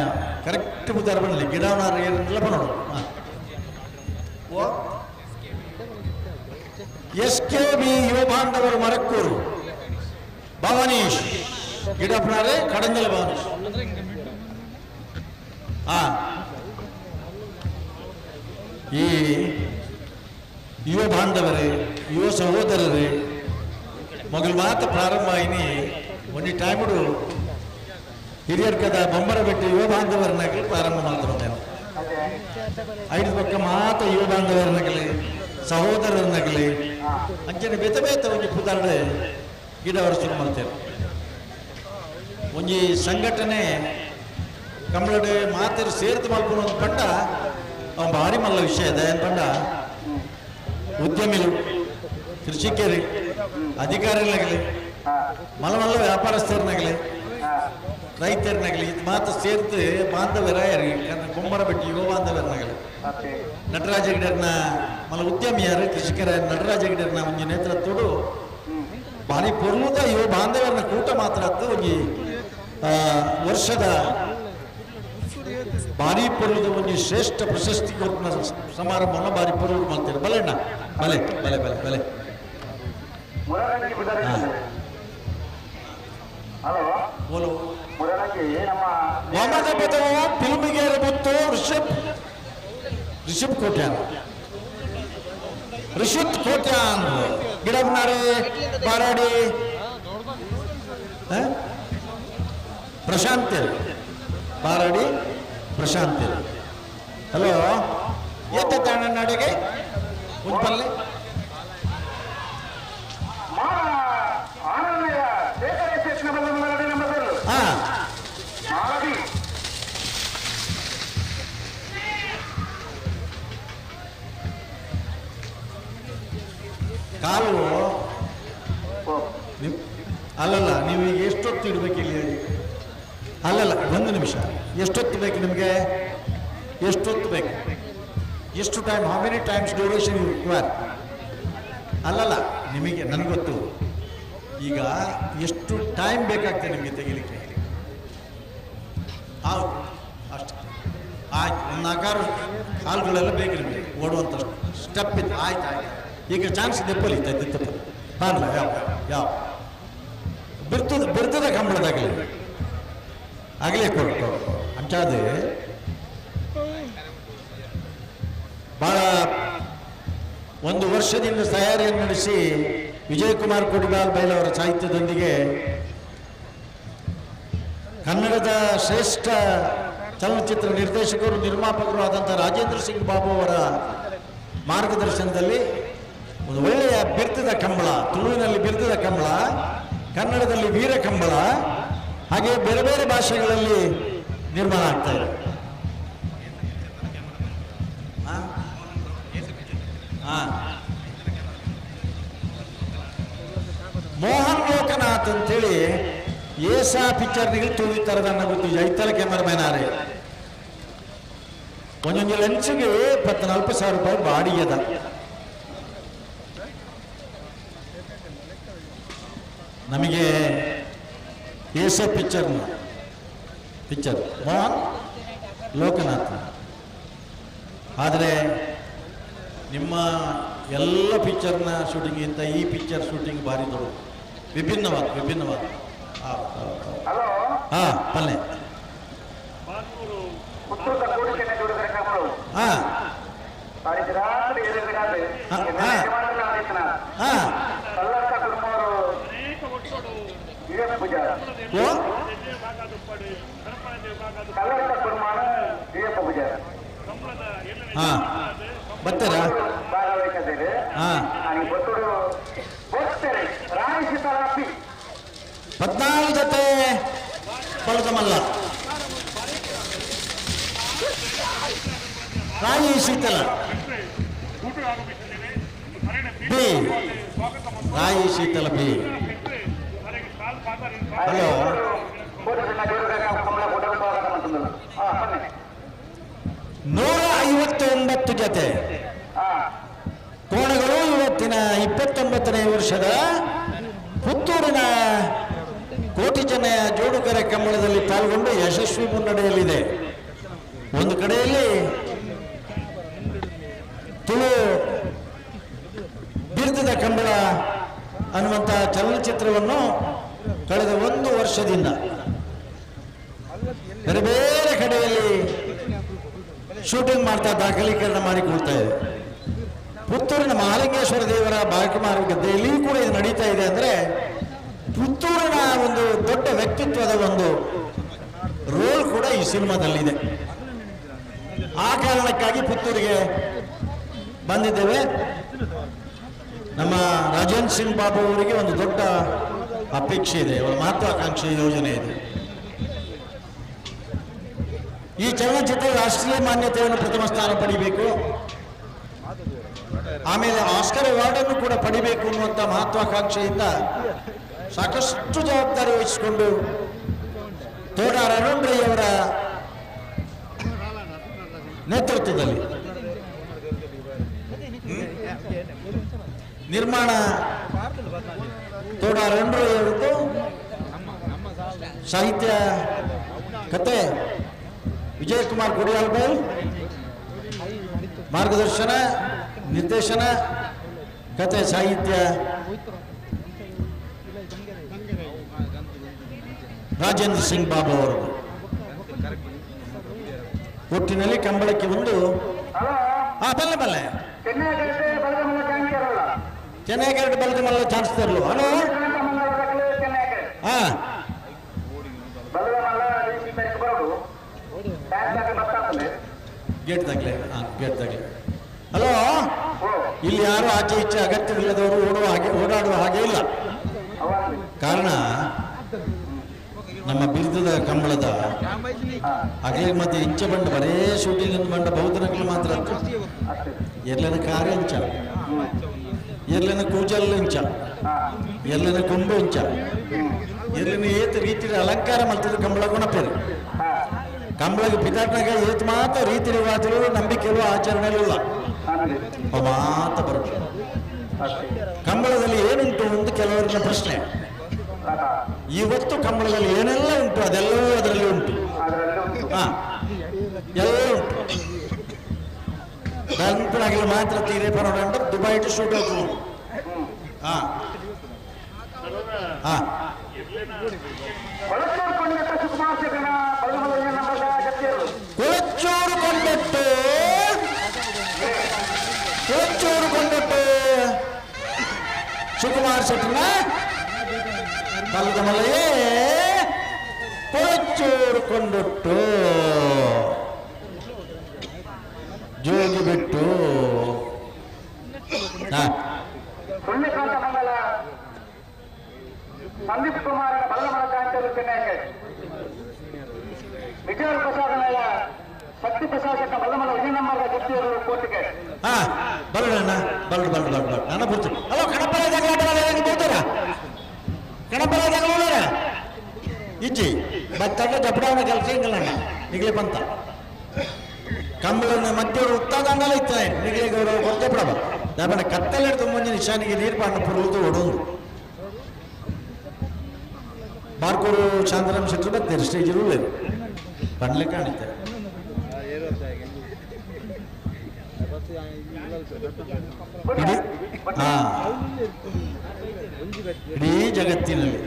ಕರೆಕ್ಟ್ ಪುದಾರ್ ಬನ್ಲಿ ಗಿಡವನಾರ ಏನೆಲ್ಲ ಪನ್ನೋಡು. ಹಾಂ ಎಸ್ ಕೆ ಬಿ ಯುವ ಬಾಂಧವರು ಮರಕ್ಕೂರು ಭವನೀಶ್ ಗಿಡಪ್ಪನಾರೆ ಕಡಂಜಲ ಭವನೀಶ್. ಆ ಈ ಯುವ ಬಾಂಧವರೇ ಯುವ ಸಹೋದರರೇ ಮೊದಲು ಮಾತ್ರ ಪ್ರಾರಂಭ ಆಯ್ನಿ ಒಂಜಿ ಟೈముಡು ಹಿರಿಯರ್ಕದ ಬೊಂಬರ ಬೆಟ್ಟ ಯುವ ಬಾಂಧವರನ್ನಾಗಲಿ ಪ್ರಾರಂಭ ಮಾಡ್ತಾರೆ. ಐದು ಪಕ್ಕ ಮಾತ್ರ ಯುವ ಬಾಂಧವರನ್ನಾಗಲಿ ಸಹೋದರರನ್ನಾಗಲಿ ಅಂಚನೆ ಬೇತ ಬೇತ ಒಂಜಿ ಪುದಾರ್ಡೆ ಗಿಡ ಶುರು ಮಾಡ್ತೇವೆ. ಒಂಜಿ ಸಂಘಟನೆ ಕಮ್ಮಳಡೆ ಮಾತರು ಸೇರ್ತು ಮಲ್ಪುನ ಒಂದು ಪಂಡ ಅವ ಭಾರಿ ಮಲ್ಲ ವಿಷಯ ಇದೆ. ಏನ್ ಪಂಡ ಉದ್ಯಮಿಲು ಕೃಷಿಕರು ಅಧಿಕಾರಿಗಳಾಗಲಿ ಮಲ್ಲ ಮಲ್ಲ ವ್ಯಾಪಾರಸ್ಥರನ್ನಾಗಲಿ ರೈತರನ್ನಾಗಲಿ ಇದು ಮಾತ್ರ ಸೇರ್ತು ಬಾಂಧವ್ಯರ ಬೊಮ್ಮರ ಬೆಟ್ಟಿ ಯುವ ಬಾಂಧವ್ಯರನ್ನಾಗಲಿ ನಟರಾಜ ಗಿಡರ್ನ ಮಲ್ಲ ಉದ್ಯಮಿಯಾರು ಕೃಷಿಕರ ನಟರಾಜ ಗಿಡರ್ನ ಒಂಜಿ ನೇತೃತ್ವಡು ಭಾರಿ ಪೊರ್ಲುದ ಯುವ ಬಾಂಧವ್ಯರನ್ನ ಕೂಟ ಮಾತ್ರ ಅತ್ತು ಒಂಜಿ ವರ್ಷದ ಭಾರಿ ಪೊರ್ಲುದ ಒಂಜಿ ಶ್ರೇಷ್ಠ ಪ್ರಶಸ್ತಿ ಕೊಟ್ಟ ಸಮಾರಂಭವನ್ನು ಭಾರಿ ಪೊರ್ಲು ಮಾಡ್ತಾರೆ. ಬಲೆ ಅಣ್ಣ, ಬಲೆ ಬಲೆ ಬಲೆ ಬಲೆ. ಬೋಲು ಮೊಹಮ್ಮದ್ ಪದವು ಫಿಲ್ಮಿಗೆ ಬುತ್ತು ರಿಷಬ್ ರಿಷಬ್ ಕೋಟ್ಯಾನ್ ರಿಷಿತ್ ಕೋಟ್ಯಾನ್ ಗಿಡಬ್ನಾರೆ ಬಾರಾಡಿ ಪ್ರಶಾಂತ್ ಬಾರಾಡಿ ಪ್ರಶಾಂತ್. ಹಲೋ ಎತ್ತ ತಾಣ ನಾಡಿಗೆ ಉಂಪಲ್ಲೆ ಕಾಲು ಅಲ್ಲಲ್ಲ, ನೀವು ಈಗ ಎಷ್ಟೊತ್ತು ಇಡಬೇಕು ಇಲ್ಲಿ ಹೇಳಿ? ಅಲ್ಲಲ್ಲ, ಒಂದು ನಿಮಿಷ. ಎಷ್ಟೊತ್ತು ಬೇಕು ನಿಮಗೆ? ಎಷ್ಟೊತ್ತು ಬೇಕು? ಎಷ್ಟು time? How many times duration you require? ಅಲ್ಲಲ್ಲ, ನಿಮಗೆ ನನಗೊತ್ತು. ಈಗ ಎಷ್ಟು ಟೈಮ್ ಬೇಕಾಗ್ತದೆ ನಿಮಗೆ ತೆಗಿಲಿಕ್ಕೆ? ಹೌದು, ಅಷ್ಟು ಆಯ್ತು. ಒಂದು ನಾಲ್ಕಾರು ಕಾಲುಗಳೆಲ್ಲ ಬೇಕು ನಿಮಗೆ ಓಡುವಂಥಷ್ಟು ಸ್ಟೆಪ್ ಇದೆ. ಆಯ್ತು ಆಯ್ತು, ಈಗ ಚಾನ್ಸ್ ದೆಪ್ಪಲಿ ತಪ್ಪ ಬಾರಲ್ಲ. ಯಾವ ಯಾವ ಬಿರ್ತದ ಬಿರ್ತದ ಕಂಬಳದಾಗಲಿ ಆಗಲೇ ಕೊಟ್ಟು ಅಂಚಾದೆ ಭಾಳ ಒಂದು ವರ್ಷದಿಂದ ತಯಾರಿಯನ್ನು ನಡೆಸಿ ವಿಜಯಕುಮಾರ್ ಕೊಡಿಗಾಲ್ ಬೈಲವರ ಸಾಹಿತ್ಯದೊಂದಿಗೆ ಕನ್ನಡದ ಶ್ರೇಷ್ಠ ಚಲನಚಿತ್ರ ನಿರ್ದೇಶಕರು ನಿರ್ಮಾಪಕರು ಆದಂಥ ರಾಜೇಂದ್ರ ಸಿಂಗ್ ಬಾಬು ಅವರ ಮಾರ್ಗದರ್ಶನದಲ್ಲಿ ಒಂದು ಒಳ್ಳೆಯ ಬಿರ್ತದ ಕಂಬಳ, ತುಳುವಿನಲ್ಲಿ ಬಿರ್ತದ ಕಂಬಳ, ಕನ್ನಡದಲ್ಲಿ ವೀರ ಕಂಬಳ, ಹಾಗೆ ಬೇರೆ ಬೇರೆ ಭಾಷೆಗಳಲ್ಲಿ ನಿರ್ಮಾಣ ಆಗ್ತಾ ಇದೆ. ಮೋಹನ್ ಲೋಕನಾಥ್ ಅಂತೇಳಿ ಏಸಾ ಪಿಕ್ಚರ್ನಿಗೆ ತುಳಿ ತರದನ್ನ ಗೊತ್ತು ಐತಲ ಕ್ಯಾಮರಾಮ್ಯಾನ್ ಆರೆ. ಒಂದೊಂದು ಲೆನ್ಸ್ಗೆ 14,000 ರೂಪಾಯಿ ಬಾಡಿಗೆ ಅದ. ನಮಗೆ ಏಸೋ ಪಿಕ್ಚರ್ನ ಪಿಕ್ಚರ್ ಮೋಹನ್ ಲೋಕನಾಥ್. ಆದರೆ ನಿಮ್ಮ ಎಲ್ಲ ಪಿಕ್ಚರ್ನ ಶೂಟಿಂಗಿಂತ ಈ ಪಿಕ್ಚರ್ ಶೂಟಿಂಗ್ ಭಾರಿ ದೊಡ್ಡ, ವಿಭಿನ್ನವಾದ ವಿಭಿನ್ನವಾದ. ಹಾಂ ಪಲ್ಲೆ ಹಾಂ ಹಾಂ ಹಾಂ ಬರ್ತಾರಾ? ಹಾಂ 14 ಜೊತೆ ಬಲದಮಲ್ಲ ರಾಯಿ ಶೀತಲ ಬಿ, ರಾಯಿ ಶೀತಲ ಬಿ. ಹಲೋ 159 ಜೊತೆ ಕೋಣಗಳು ಇವತ್ತಿನ 29ನೇ ವರ್ಷದ ಪುತ್ತೂರಿನ ಕೋಟಿ ಚೆನ್ನಯ ಜೋಡುಕರೆ ಕಂಬಳದಲ್ಲಿ ಪಾಲ್ಗೊಂಡು ಯಶಸ್ವಿ ಮುನ್ನಡೆಯಲ್ಲಿದೆ. ಒಂದು ಕಡೆಯಲ್ಲಿ ತುಳು ಬಿರುದದ ಕಂಬಳ ಅನ್ನುವಂಥ ಚಲನಚಿತ್ರವನ್ನು ಕಳೆದ ಒಂದು ವರ್ಷದಿಂದ ಬೇರೆ ಬೇರೆ ಕಡೆಯಲ್ಲಿ ಶೂಟಿಂಗ್ ಮಾಡ್ತಾ ದಾಖಲೀಕರಣ ಮಾಡಿಕೊಳ್ತಾ ಇದೆ. ಪುತ್ತೂರಿನ ಮಹಾಲಿಂಗೇಶ್ವರ ದೇವರ ಬಾಲಕುಮಾರ ಗದ್ದೆಯಲ್ಲಿಯೂ ಕೂಡ ಇದು ನಡೀತಾ ಇದೆ. ಅಂದರೆ ಪುತ್ತೂರಿನ ಒಂದು ದೊಡ್ಡ ವ್ಯಕ್ತಿತ್ವದ ಒಂದು ರೋಲ್ ಕೂಡ ಈ ಸಿನಿಮಾದಲ್ಲಿದೆ. ಆ ಕಾರಣಕ್ಕಾಗಿ ಪುತ್ತೂರಿಗೆ ಬಂದಿದ್ದೇವೆ. ನಮ್ಮ ರಾಜೇಂದ್ರ ಸಿಂಗ್ ಬಾಬು ಅವರಿಗೆ ಒಂದು ದೊಡ್ಡ ಅಪೇಕ್ಷೆ ಇದೆ, ಅವರ ಮಹತ್ವಾಕಾಂಕ್ಷೆ ಯೋಜನೆ ಇದೆ. ಈ ಚಲನಚಿತ್ರ ರಾಷ್ಟ್ರೀಯ ಮಾನ್ಯತೆಯನ್ನು ಪ್ರಥಮ ಸ್ಥಾನ ಪಡಿಬೇಕು, ಆಮೇಲೆ ಆಸ್ಕರ್ ಅವಾರ್ಡನ್ನು ಕೂಡ ಪಡಿಬೇಕು ಅನ್ನುವಂಥ ಮಹತ್ವಾಕಾಂಕ್ಷೆಯಿಂದ ಸಾಕಷ್ಟು ಜವಾಬ್ದಾರಿ ವಹಿಸಿಕೊಂಡು ತೋಡಾರ್ ಅರುಣ್ ರೈ ಅವರ ನೇತೃತ್ವದಲ್ಲಿ ನಿರ್ಮಾಣ ತೋಡಾರ್ ಅರುಣ್ ರೈ ಅವರದ್ದು, ಸಾಹಿತ್ಯ ಕತೆ ವಿಜಯಕುಮಾರ್ ಕೊಡಿಯಾಲ್ಬೈಲ್, ಮಾರ್ಗದರ್ಶನ ನಿರ್ದೇಶನ ಕತೆ ಸಾಹಿತ್ಯ ರಾಜೇಂದ್ರ ಸಿಂಗ್ ಬಾಬು ಅವರು. ಒಟ್ಟಿನಲ್ಲಿ ಕಂಬಳಕ್ಕೆ ಒಂದು ಬಲ್ಲೆ ಬಲ್ಲೆ ಚೆನ್ನೈ ಕರೆಕ್ಟ್ ಬಲದ ಮಲ್ಲ ಚಾನ್ಸ್ ತರಲು. ಹಲೋ, ಹಾ ಗೇಟ್ ತಗ್ಲೆ, ಗೇಟ್ ತಗ್ಲೆ. ಹಲೋ, ಇಲ್ಲಿ ಯಾರು ಆಚೆ ಈಚೆ ಅಗತ್ಯವಿಲ್ಲದವರು ಓಡುವ ಹಾಗೆ ಓಡಾಡುವ ಹಾಗೆ ಇಲ್ಲ. ಕಾರಣ ನಮ್ಮ ಬಿರುದದ ಕಂಬಳದ ಅಗಲಿ ಮತ್ತೆ ಇಂಚ ಬಂಡ ಬರೇ ಶೂಟಿಂಗ್ ಬಂಡ ಬಹುದಿನಗಳು ಮಾತ್ರ ಎರ್ಲನ ಕಾರ್ಯ ಇಂಚ, ಎರ್ಲನ ಕೂಜಲ್ ಇಂಚ, ಎರ್ಲನ ಕೊಂಬು ಇಂಚ, ಎರ್ಲನ ಏತ ರೀತಿಯ ಅಲಂಕಾರ ಮಲ್ತದ ಕಂಬಳ ಗುಣಪೇರು. ಕಂಬಳಗೆ ಪಿತಾಟ್ನಾಗ ಏತ್ ಮಾತ್ರ ರೀತಿ ರಿವಾಜುಗಳು ನಂಬಿಕೆಗಳು ಆಚರಣೆಗಳಿಲ್ಲ, ಮಾತ ಬರುತ್ತೆ. ಕಂಬಳದಲ್ಲಿ ಏನುಂಟು ಒಂದು ಕೆಲವರಿನ ಪ್ರಶ್ನೆ. ಇವತ್ತು ಕಂಬಳದಲ್ಲಿ ಏನೆಲ್ಲ ಉಂಟು ಅದೆಲ್ಲವೂ ಅದರಲ್ಲಿ ಉಂಟು. ಎಲ್ಲ ಉಂಟು. ಧರ್ಮಪುರಾಗಿಲ್ಲ ಮಾತ್ರ ತೀರೆ ಪರೋಡ ದುಬೈ ಟು ಶೂಟ್ ಔಟ್. ಕೊಳಚೂರು ಕೊಂಡಟ್ಟು, ಕೊಳಚೂರು ಕೊಂಡಟ್ಟು ಸುಕುಮಾರ್ ಶೆಟ್ಟಿನ ಬಲದ ಮಲೆಯೇ ಕೊಳಚೂರು ಕೊಂಡೊಟ್ಟು ಜೋಗಿ ಬಿಟ್ಟು. ಸಂದೀಪ್ ಕುಮಾರ್ ಬಲ್ಲಮಲ ಕಾಂಚರು ಚೆನ್ನೈ, ವಿಜಯ ಪ್ರಸಾದ್ ಶಕ್ತಿ ಪ್ರಸಾದ್ ಶೆಟ್ಟ ಬಲ್ಲಮಲ ವಿಜಯ ನಂಬರ್ ಜಪ್ತಿಯವರು ಕೋರ್ಟಿಗೆ. ಬರೋಣ ಬರಡು ಬರಡು ಬರಡು ಬರಡು ನಾನು ಬರ್ತೀನಿ. ಹಲೋ, ಕಣಪರ ಬೋತಾರ ಕಣಪರ ಜಗಳ ಇಜ್ಜಿ ಬತ್ತಂಡ ಜಪಡವನ ಕೆಲಸ ಹಿಂಗಲ್ಲ ನಿಗಲಿ ಬಂತ ಕಂಬಳನ ಮಧ್ಯೆ ಉತ್ತಾದಂಡಲ ಇತ್ತ ನಿಗಲಿ ಗೌರವ ಕೊಡ್ತೆ ಬಿಡವ ದಾಪಣ ಕತ್ತಲೆಡ್ದು ಮುಂಜೆ ನಿಶಾನಿಗೆ ನೀರು ಪಾಂಡ ಪುರುವುದು ಒಡೊಂದು ಬಾರ್ಕೂರು ಶಾಂತರಾಮ್ ಶೆಟ್ಟರು ಬರ್ತಾರೆ ಸ್ಟೇಜ್ ಉಳ್ಳೇರು ಪಂಡ್ಲೆ ಕಾಣುತ್ತೆ. ಇಡೀ ಜಗತ್ತಿನಲ್ಲಿ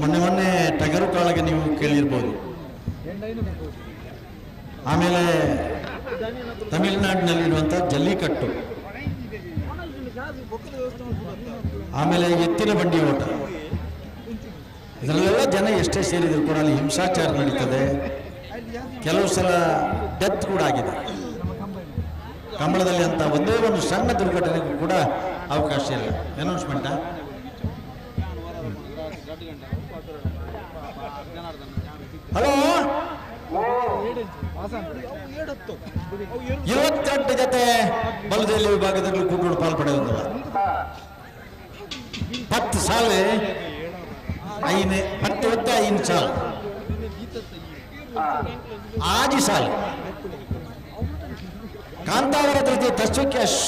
ಮೊನ್ನೆ ಮೊನ್ನೆ ಟಗರು ಕಾಳಗೆ ನೀವು ಕೇಳಿರ್ಬೋದು. ಆಮೇಲೆ ತಮಿಳುನಾಡಿನಲ್ಲಿರುವಂಥ ಜಲ್ಲಿಕಟ್ಟು, ಆಮೇಲೆ ಎತ್ತಿನ ಬಂಡಿ ಓಟ, ಇದರಲ್ಲೆಲ್ಲ ಜನ ಎಷ್ಟೇ ಸೇರಿದ್ರು ಕೂಡ ಅಲ್ಲಿ ಹಿಂಸಾಚಾರ ನಡೀತದೆ. ಕೆಲವು ಸಲ ಡೆತ್ ಕೂಡ ಆಗಿದೆ. ಕಂಬಳದಲ್ಲಿ ಅಂತ ಒಂದೇ ಒಂದು ಸಣ್ಣ ದುರ್ಘಟನೆಗೂ ಕೂಡ ಅವಕಾಶ ಇಲ್ಲ. ಅನೌನ್ಸ್ಮೆಂಟಾ? ಹಲೋ, 22 ಜೊತೆ ಬಲದಲ್ಲಿ ವಿಭಾಗದಲ್ಲಿ ಕೂಟಗಳು ಪಾಲ್ಪಡೆಯುವುದಿಲ್ಲ. 10 ಸಾಲೆ ಐದು 10 ಹೊತ್ತೆ 5 ಸಾಲು ಆಜಿ ಸಾಲು ಕಾಂತಾವರ ತೃತೀಯ ತಸ್ಸು ಕ್ಯಾಶ್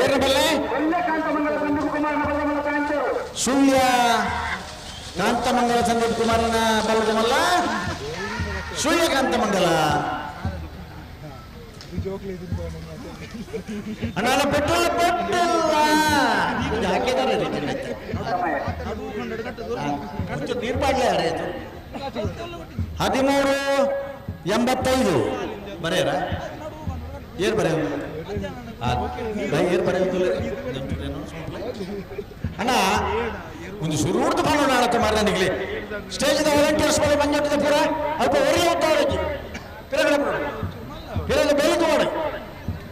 ಏನ ಬಲ್ಲೆ ಸುಳ್ಯ ಕಾಂತಮಂಗಲ ಸಂದೀಪ್ ಕುಮಾರನ ಬಲ್ಲದಮಲ್ಲ ಸುಳ್ಯ ಕಾಂತಮಂಗಲ ಅಣ್ಣ ಪೆಟ್ರೋಲ್ ಪೆಟ್ಟಿಲ್ಲ ಹಾಕಿದ್ದಾರೆ. ನೀರು ಪಾಡ್ಲೆ 1385 ಬರೆಯರ ಏರ್ ಬರೆಯ ಏರ್ ಬರೆಯ ಅಣ್ಣ ಒಂದು ಸುರುಡ್ದು ಬಾಳೋಣ ಆಳಕ್ಕೆ ಮಾರ ನಿಗ್ಲಿ ಸ್ಟೇಜ್ ವಾಲಂಟಿಯರ್ಸ್ ಮೇಲೆ ಮಂಜಾಟದ ಪೂರ ಅಲ್ಪ ಒರಿಯ ಉತ್ತಾರಕ್ಕೆ ಪಿರಗಡೆ ಪಿರಗಡೆ ಬೆಳೆದು ಮಾಡಿ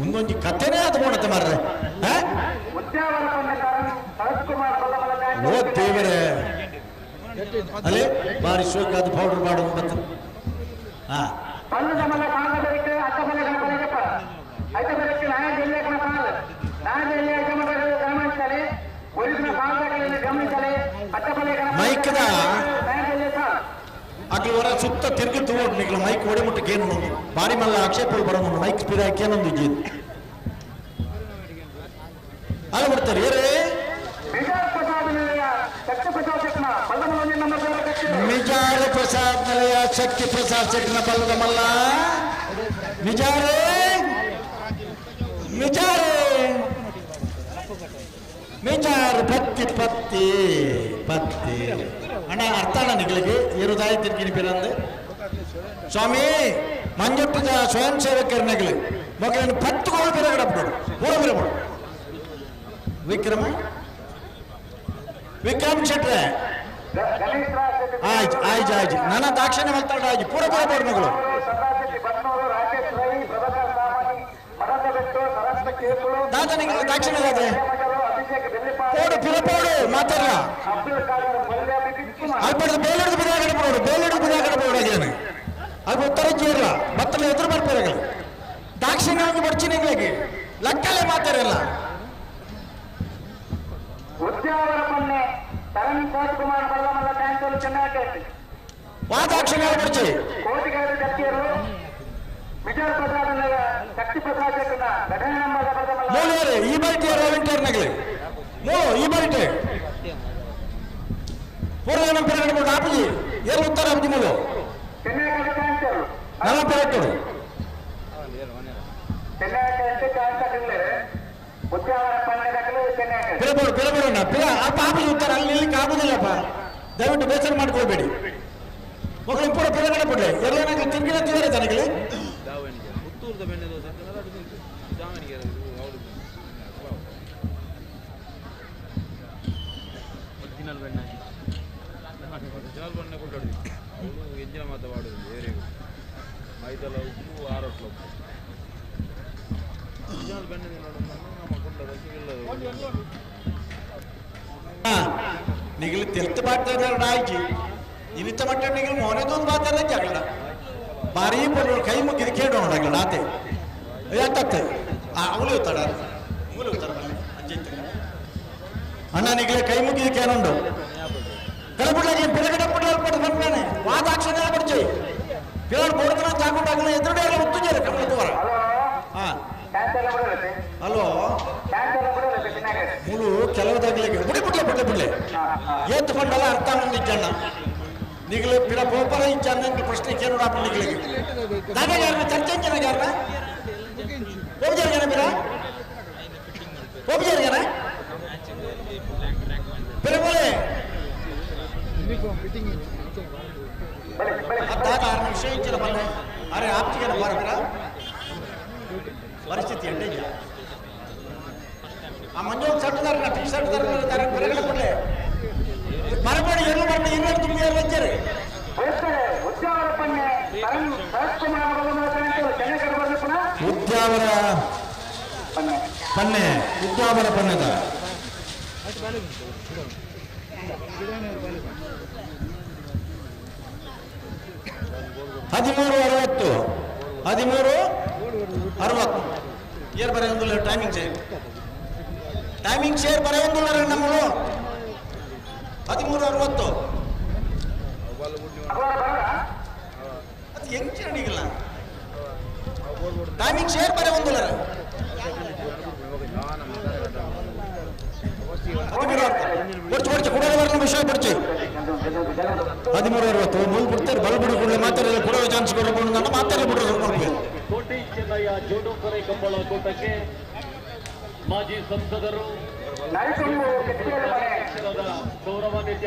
ಒಂದೊಂದು ಕಥೆನೇ ಅದು ಮಾಡತ್ತೆ ಮಾರ್ರೆ. ಓ ದೇವರೇ, ಅಲ್ಲಿ ಬಾರಿ ಶೋಕ ಅದು ಪೌಡರ್ ಮಾಡೋದು ಮತ್ತೆ. ಹಾ ಮೈಕ್ದ ಅಗ್ಲು ಹೊರ ಸುತ್ತ ತಿರುಗಿ ತಗೋಡ್ ನಿಗ್ಲು ಮೈಕ್ ಒಡೆ ಮುಟ್ಟಕ್ಕೆ ಏನು ಬಾರಿ ಮಲ್ಲ ಆಕ್ಷೇಪ ಬರೋದು ಮೈಕ್ ಸ್ಪೀಡ್ ಹಾಕಿ ಏನೊಂದು ಇಜ್ಜಿದ್ ಅಲ್ಲ ಬಿಡ್ತಾರೆ. ಏರೇ ಮಿಜಾರ ಪ್ರಸಾದ್ ನಿಲಯ ಶಕ್ತಿ ಪ್ರಸಾದ್ ಶೆಟ್ಟಿನ ಬಲ್ಲದ ಮಲ್ಲ ಮಿಜಾರೆ ಮಿಜಾರೆ. ಮೇಜಾರು ಪತ್ತಿ ಪತ್ತಿ ಪತ್ತಿ ಅಣ್ಣ ಅರ್ಥ ಅಣ್ಣ ನಿಗಳಿಗೆ ಏರುದಾಯಿ ತಿರ್ಗಿನಿ ಪಿರಂದು ಸ್ವಾಮಿ ಮಂಜೊಟ್ಟದ ಸ್ವಯಂ ಸೇವಕರನಗಲಿ ಮಕ್ಕಳನ್ನು 10 ಗೋಳು ಬಿರಗಡಪಡು ಪೂರ ಬಿರಬಡು ವಿಕ್ರಮ ವಿಕ್ರಮ್ ಶೆಟ್ರೆ ಆಯ್ತು ಆಯ್ತು ಆಯ್ತು ನನ್ನ ದಾಕ್ಷಿಣ್ಯ ಮಾತಾಡ ಆಯ್ತು ಪೂರ ಪೂರ ಬೋಡು ಮಗಳು ದಾದನಿಗೆ ದಾಕ್ಷಿಣ್ಯ ದಾದೆ ಪೋಡು ಪಿರಪೋಡು ಮಾತಾಡಲ್ಲ ಅಲ್ಪಡ್ದು ಬೇಲಿಡ್ದು ಬಿದಾಗಡೆ ಬೋಡು ಬೇಲಿಡ್ದು ಬಿದಾಗಡೆ ಬೋಡು ಅದೇನು ಅಲ್ಪ ಉತ್ತರ ಜೀರ್ಲ ಬತ್ತಲ ಎದುರು ಬರ್ಪೇರಗಳು ದಾಕ್ಷಿಣ್ಯ ಒಂದು ಬಡ್ಚಿನಿಗಳಿಗೆ ಲಕ್ಕಲೆ ಮಾತಾಡಲ್ಲ ಉದ್ಯಾವರ ಪನ್ನೆ ತರಣ್ ಕುಮಾರ್ ಬಲ್ಲಮಲ್ಲ ಟ್ಯಾಂಕರ್ ಚೆನ್ನಾಗಿ ವಾದಾಕ್ಷಿಣ್ಯ ಬಡ್ಚಿ ಕೋಟಿಗಾರ ಜತ್ತಿಯರು ವಿಜಯ ಪ್ರಸಾದ್ ಶಕ್ತಿ ಪ್ರಸಾದ್ ಘಟನೆ ನಂಬರ್ ಮೂರು ಈ ಬಲ್ಟಿ ವಾಲಂಟಿಯರ್ ನಗಲಿ ಮೂರು ಈ ಬಲ್ಟಿ ಪೂರ್ವ ನಂಬರ್ ಬೋಡು ಆಪುಜಿ ಏರು ಉತ್ತರ ಆಪುಜಿ ಮೂರು ನನ್ನ ಪೆರಟ್ಟುಡು ಪಿರಬೋಡು ಪಿರಬೋಡಣ್ಣ ಪಿರ ಅಲ್ಪ ಆಪುಜಿ ಉತ್ತರ ಅಲ್ಲಿ ನಿಲ್ಲಿಕ್ಕೆ ಆಗುದಿಲ್ಲಪ್ಪ. ದಯವಿಟ್ಟು ಬೇಸರ ಮಾಡ್ಕೊಳ್ಬೇಡಿ. ಮಕ್ಕಳು ಪೂರ ಪಿರಗಡೆ ಬಿಡ್ಲೆ ಎಲ್ಲ ತಿರ್ಗಿನ ತಿಂದರೆ ತನಗಲಿ ಒರಿಜಿನಲ್ ಬೆಣ್ಣೆ ಒರಿಜಿನಲ್ ಬೆಣ್ಣೆ ಕೊಟ್ಟೋಡಿ ಅವಳು ಎಂಜಿನ ಮಾತ ವಾಡುದು ಏರಿಗೂ ಮೈದಲ ಉಪ್ಪು ಆರೊಟ್ಲ ಉಪ್ಪು ಒರಿಜಿನಲ್ ಬೆಣ್ಣೆ ನಮ್ಮ ಕೊಂಡದಕ್ಕೆ ನಿಗಲು ತೆಲ್ತು ಬಾಡ್ತಾರೆ ಆಯ್ತು ಇನಿತ ಮಟ್ಟ ನಿಗಲು ಮೊನೆದೊಂದು ಬಾತಾರೆ ಜಗಳ ಭಾರಿ ಪೊರ್ಲು ಕೈ ಮುಗಿದು ಕೇಳೋಣ ಅಗಲ ಆತೆ ಯಾತತ್ತೆ ಅವಳು ಇರ್ತಾರ ಮೂಲು ಇರ್ತಾರ ಅಣ್ಣ ನಿಗಲೆ ಕೈ ಮುಗಿದು ಕೇಳುಂಡು ಕಳಬುಡ್ಲಾಗಿ ಪಿರಗಡೆ ಪುಡ್ಲಾಲ್ ಪಟ್ಟು ಬಂದಾನೆ ವಾದಾಕ್ಷಣ ಪಡ್ಚಿ ಪಿರಡ್ ಬೋಡದನ ತಾಕೊಂಡಾಗಲ ಎದುರುಡೆ ಉತ್ತುಜಾರೆ ಕಮಲ ತೋರ ಹಾ ಹಲೋ ಮೂಲು ಕೆಲವುದಾಗ್ಲಿಗೆ ಬುಡಿ ಬುಡ್ಲೆ ಬುಡ್ಲೆ ಬುಡ್ಲೆ ಏತ್ ಪಂಡಲ ಅರ್ಥ ಮುಂದಿಜ್ಜಣ್ಣ ನಿಗಲು ಪಿರ ಪೋಪರ ಇಜ್ಜಣ್ಣ ಪ್ರಶ್ನೆ ಕೇಳೋಣ ನಿಗಲಿಗೆ ದಾದಾಗಾರನ ಚರ್ಚೆ ಜನಗಾರನ ಹೋಗ್ಜಾರ್ಗಾನ ಪಿರ ಹೋಗ್ಜಾರ್ಗಾನ ಪಿರಬೋಲೆ ದಾದ ಆರು ನಿಮಿಷ ಇಂಚಿನ ಬಂದೆ ಅರೆ ಆಪ್ತಿಗೆ ಬಾರಕ್ರ ಪರಿಸ್ಥಿತಿ ಎಡ್ಡೆ ಆ ಮಂಜು ಶರ್ಟ್ ದಾರ ಟಿ ಶರ್ಟ್ ದಾರ ಹೊರಗಡೆ ಕೊಡ್ಲೆ ಮರಬೇಡಿ ಎಲ್ಲೂ ಬರಬೇಡಿ ಇನ್ನೂ ತುಂಬಿ ಎಲ್ಲ ಉದ್ಯಾವರ ಪನ್ನೆ ಉದ್ಯಾವರ ಪನ್ನೆದ 13:60 13:60 ಏರ್ ಬರೆಯೊಂದಿಲ್ಲ ಟೈಮಿಂಗ್ ಶೇರ್ ಟೈಮಿಂಗ್ ಶೇರ್ ಬರೆಯೊಂದಿಲ್ಲ ನಮ್ಮಳು 13:60 ಅದು ಹೆಂಗ್ ಚರಣಿಗಿಲ್ಲ ಟೈಮಿಂಗ್ ಶೇರ್ ಬರೆಯೊಂದಿಲ್ಲ 13:60 ಕೊಡ್ಚು ಕೊಡ್ಚು ಕೊಡೋದು ಬರಲ್ಲ ವಿಷಯ ಕೊಡ್ಚು 13:60 ಮೂರು ಬಿಡ್ತಾರೆ ಬಲ್ ಬಿಡು ಕೂಡಲೇ ಮಾತಾಡಲ್ಲ ಕೊಡೋ ಚಾನ್ಸ್ ಕೊಡಬಹುದು ಅಂತ ಮಾತಾಡಲಿ ಬಿಡೋದು ಕೊಡ್ಬೇಕು. ಕೋಟಿ ಚೆನ್ನಯ್ಯ ಜೋಡುಕರೆ ಕಂಬಳ ಕೂಟಕ್ಕೆ ಮಾಜಿ ಸಂಸದರು ಗೌರವಾನ್ವಿತ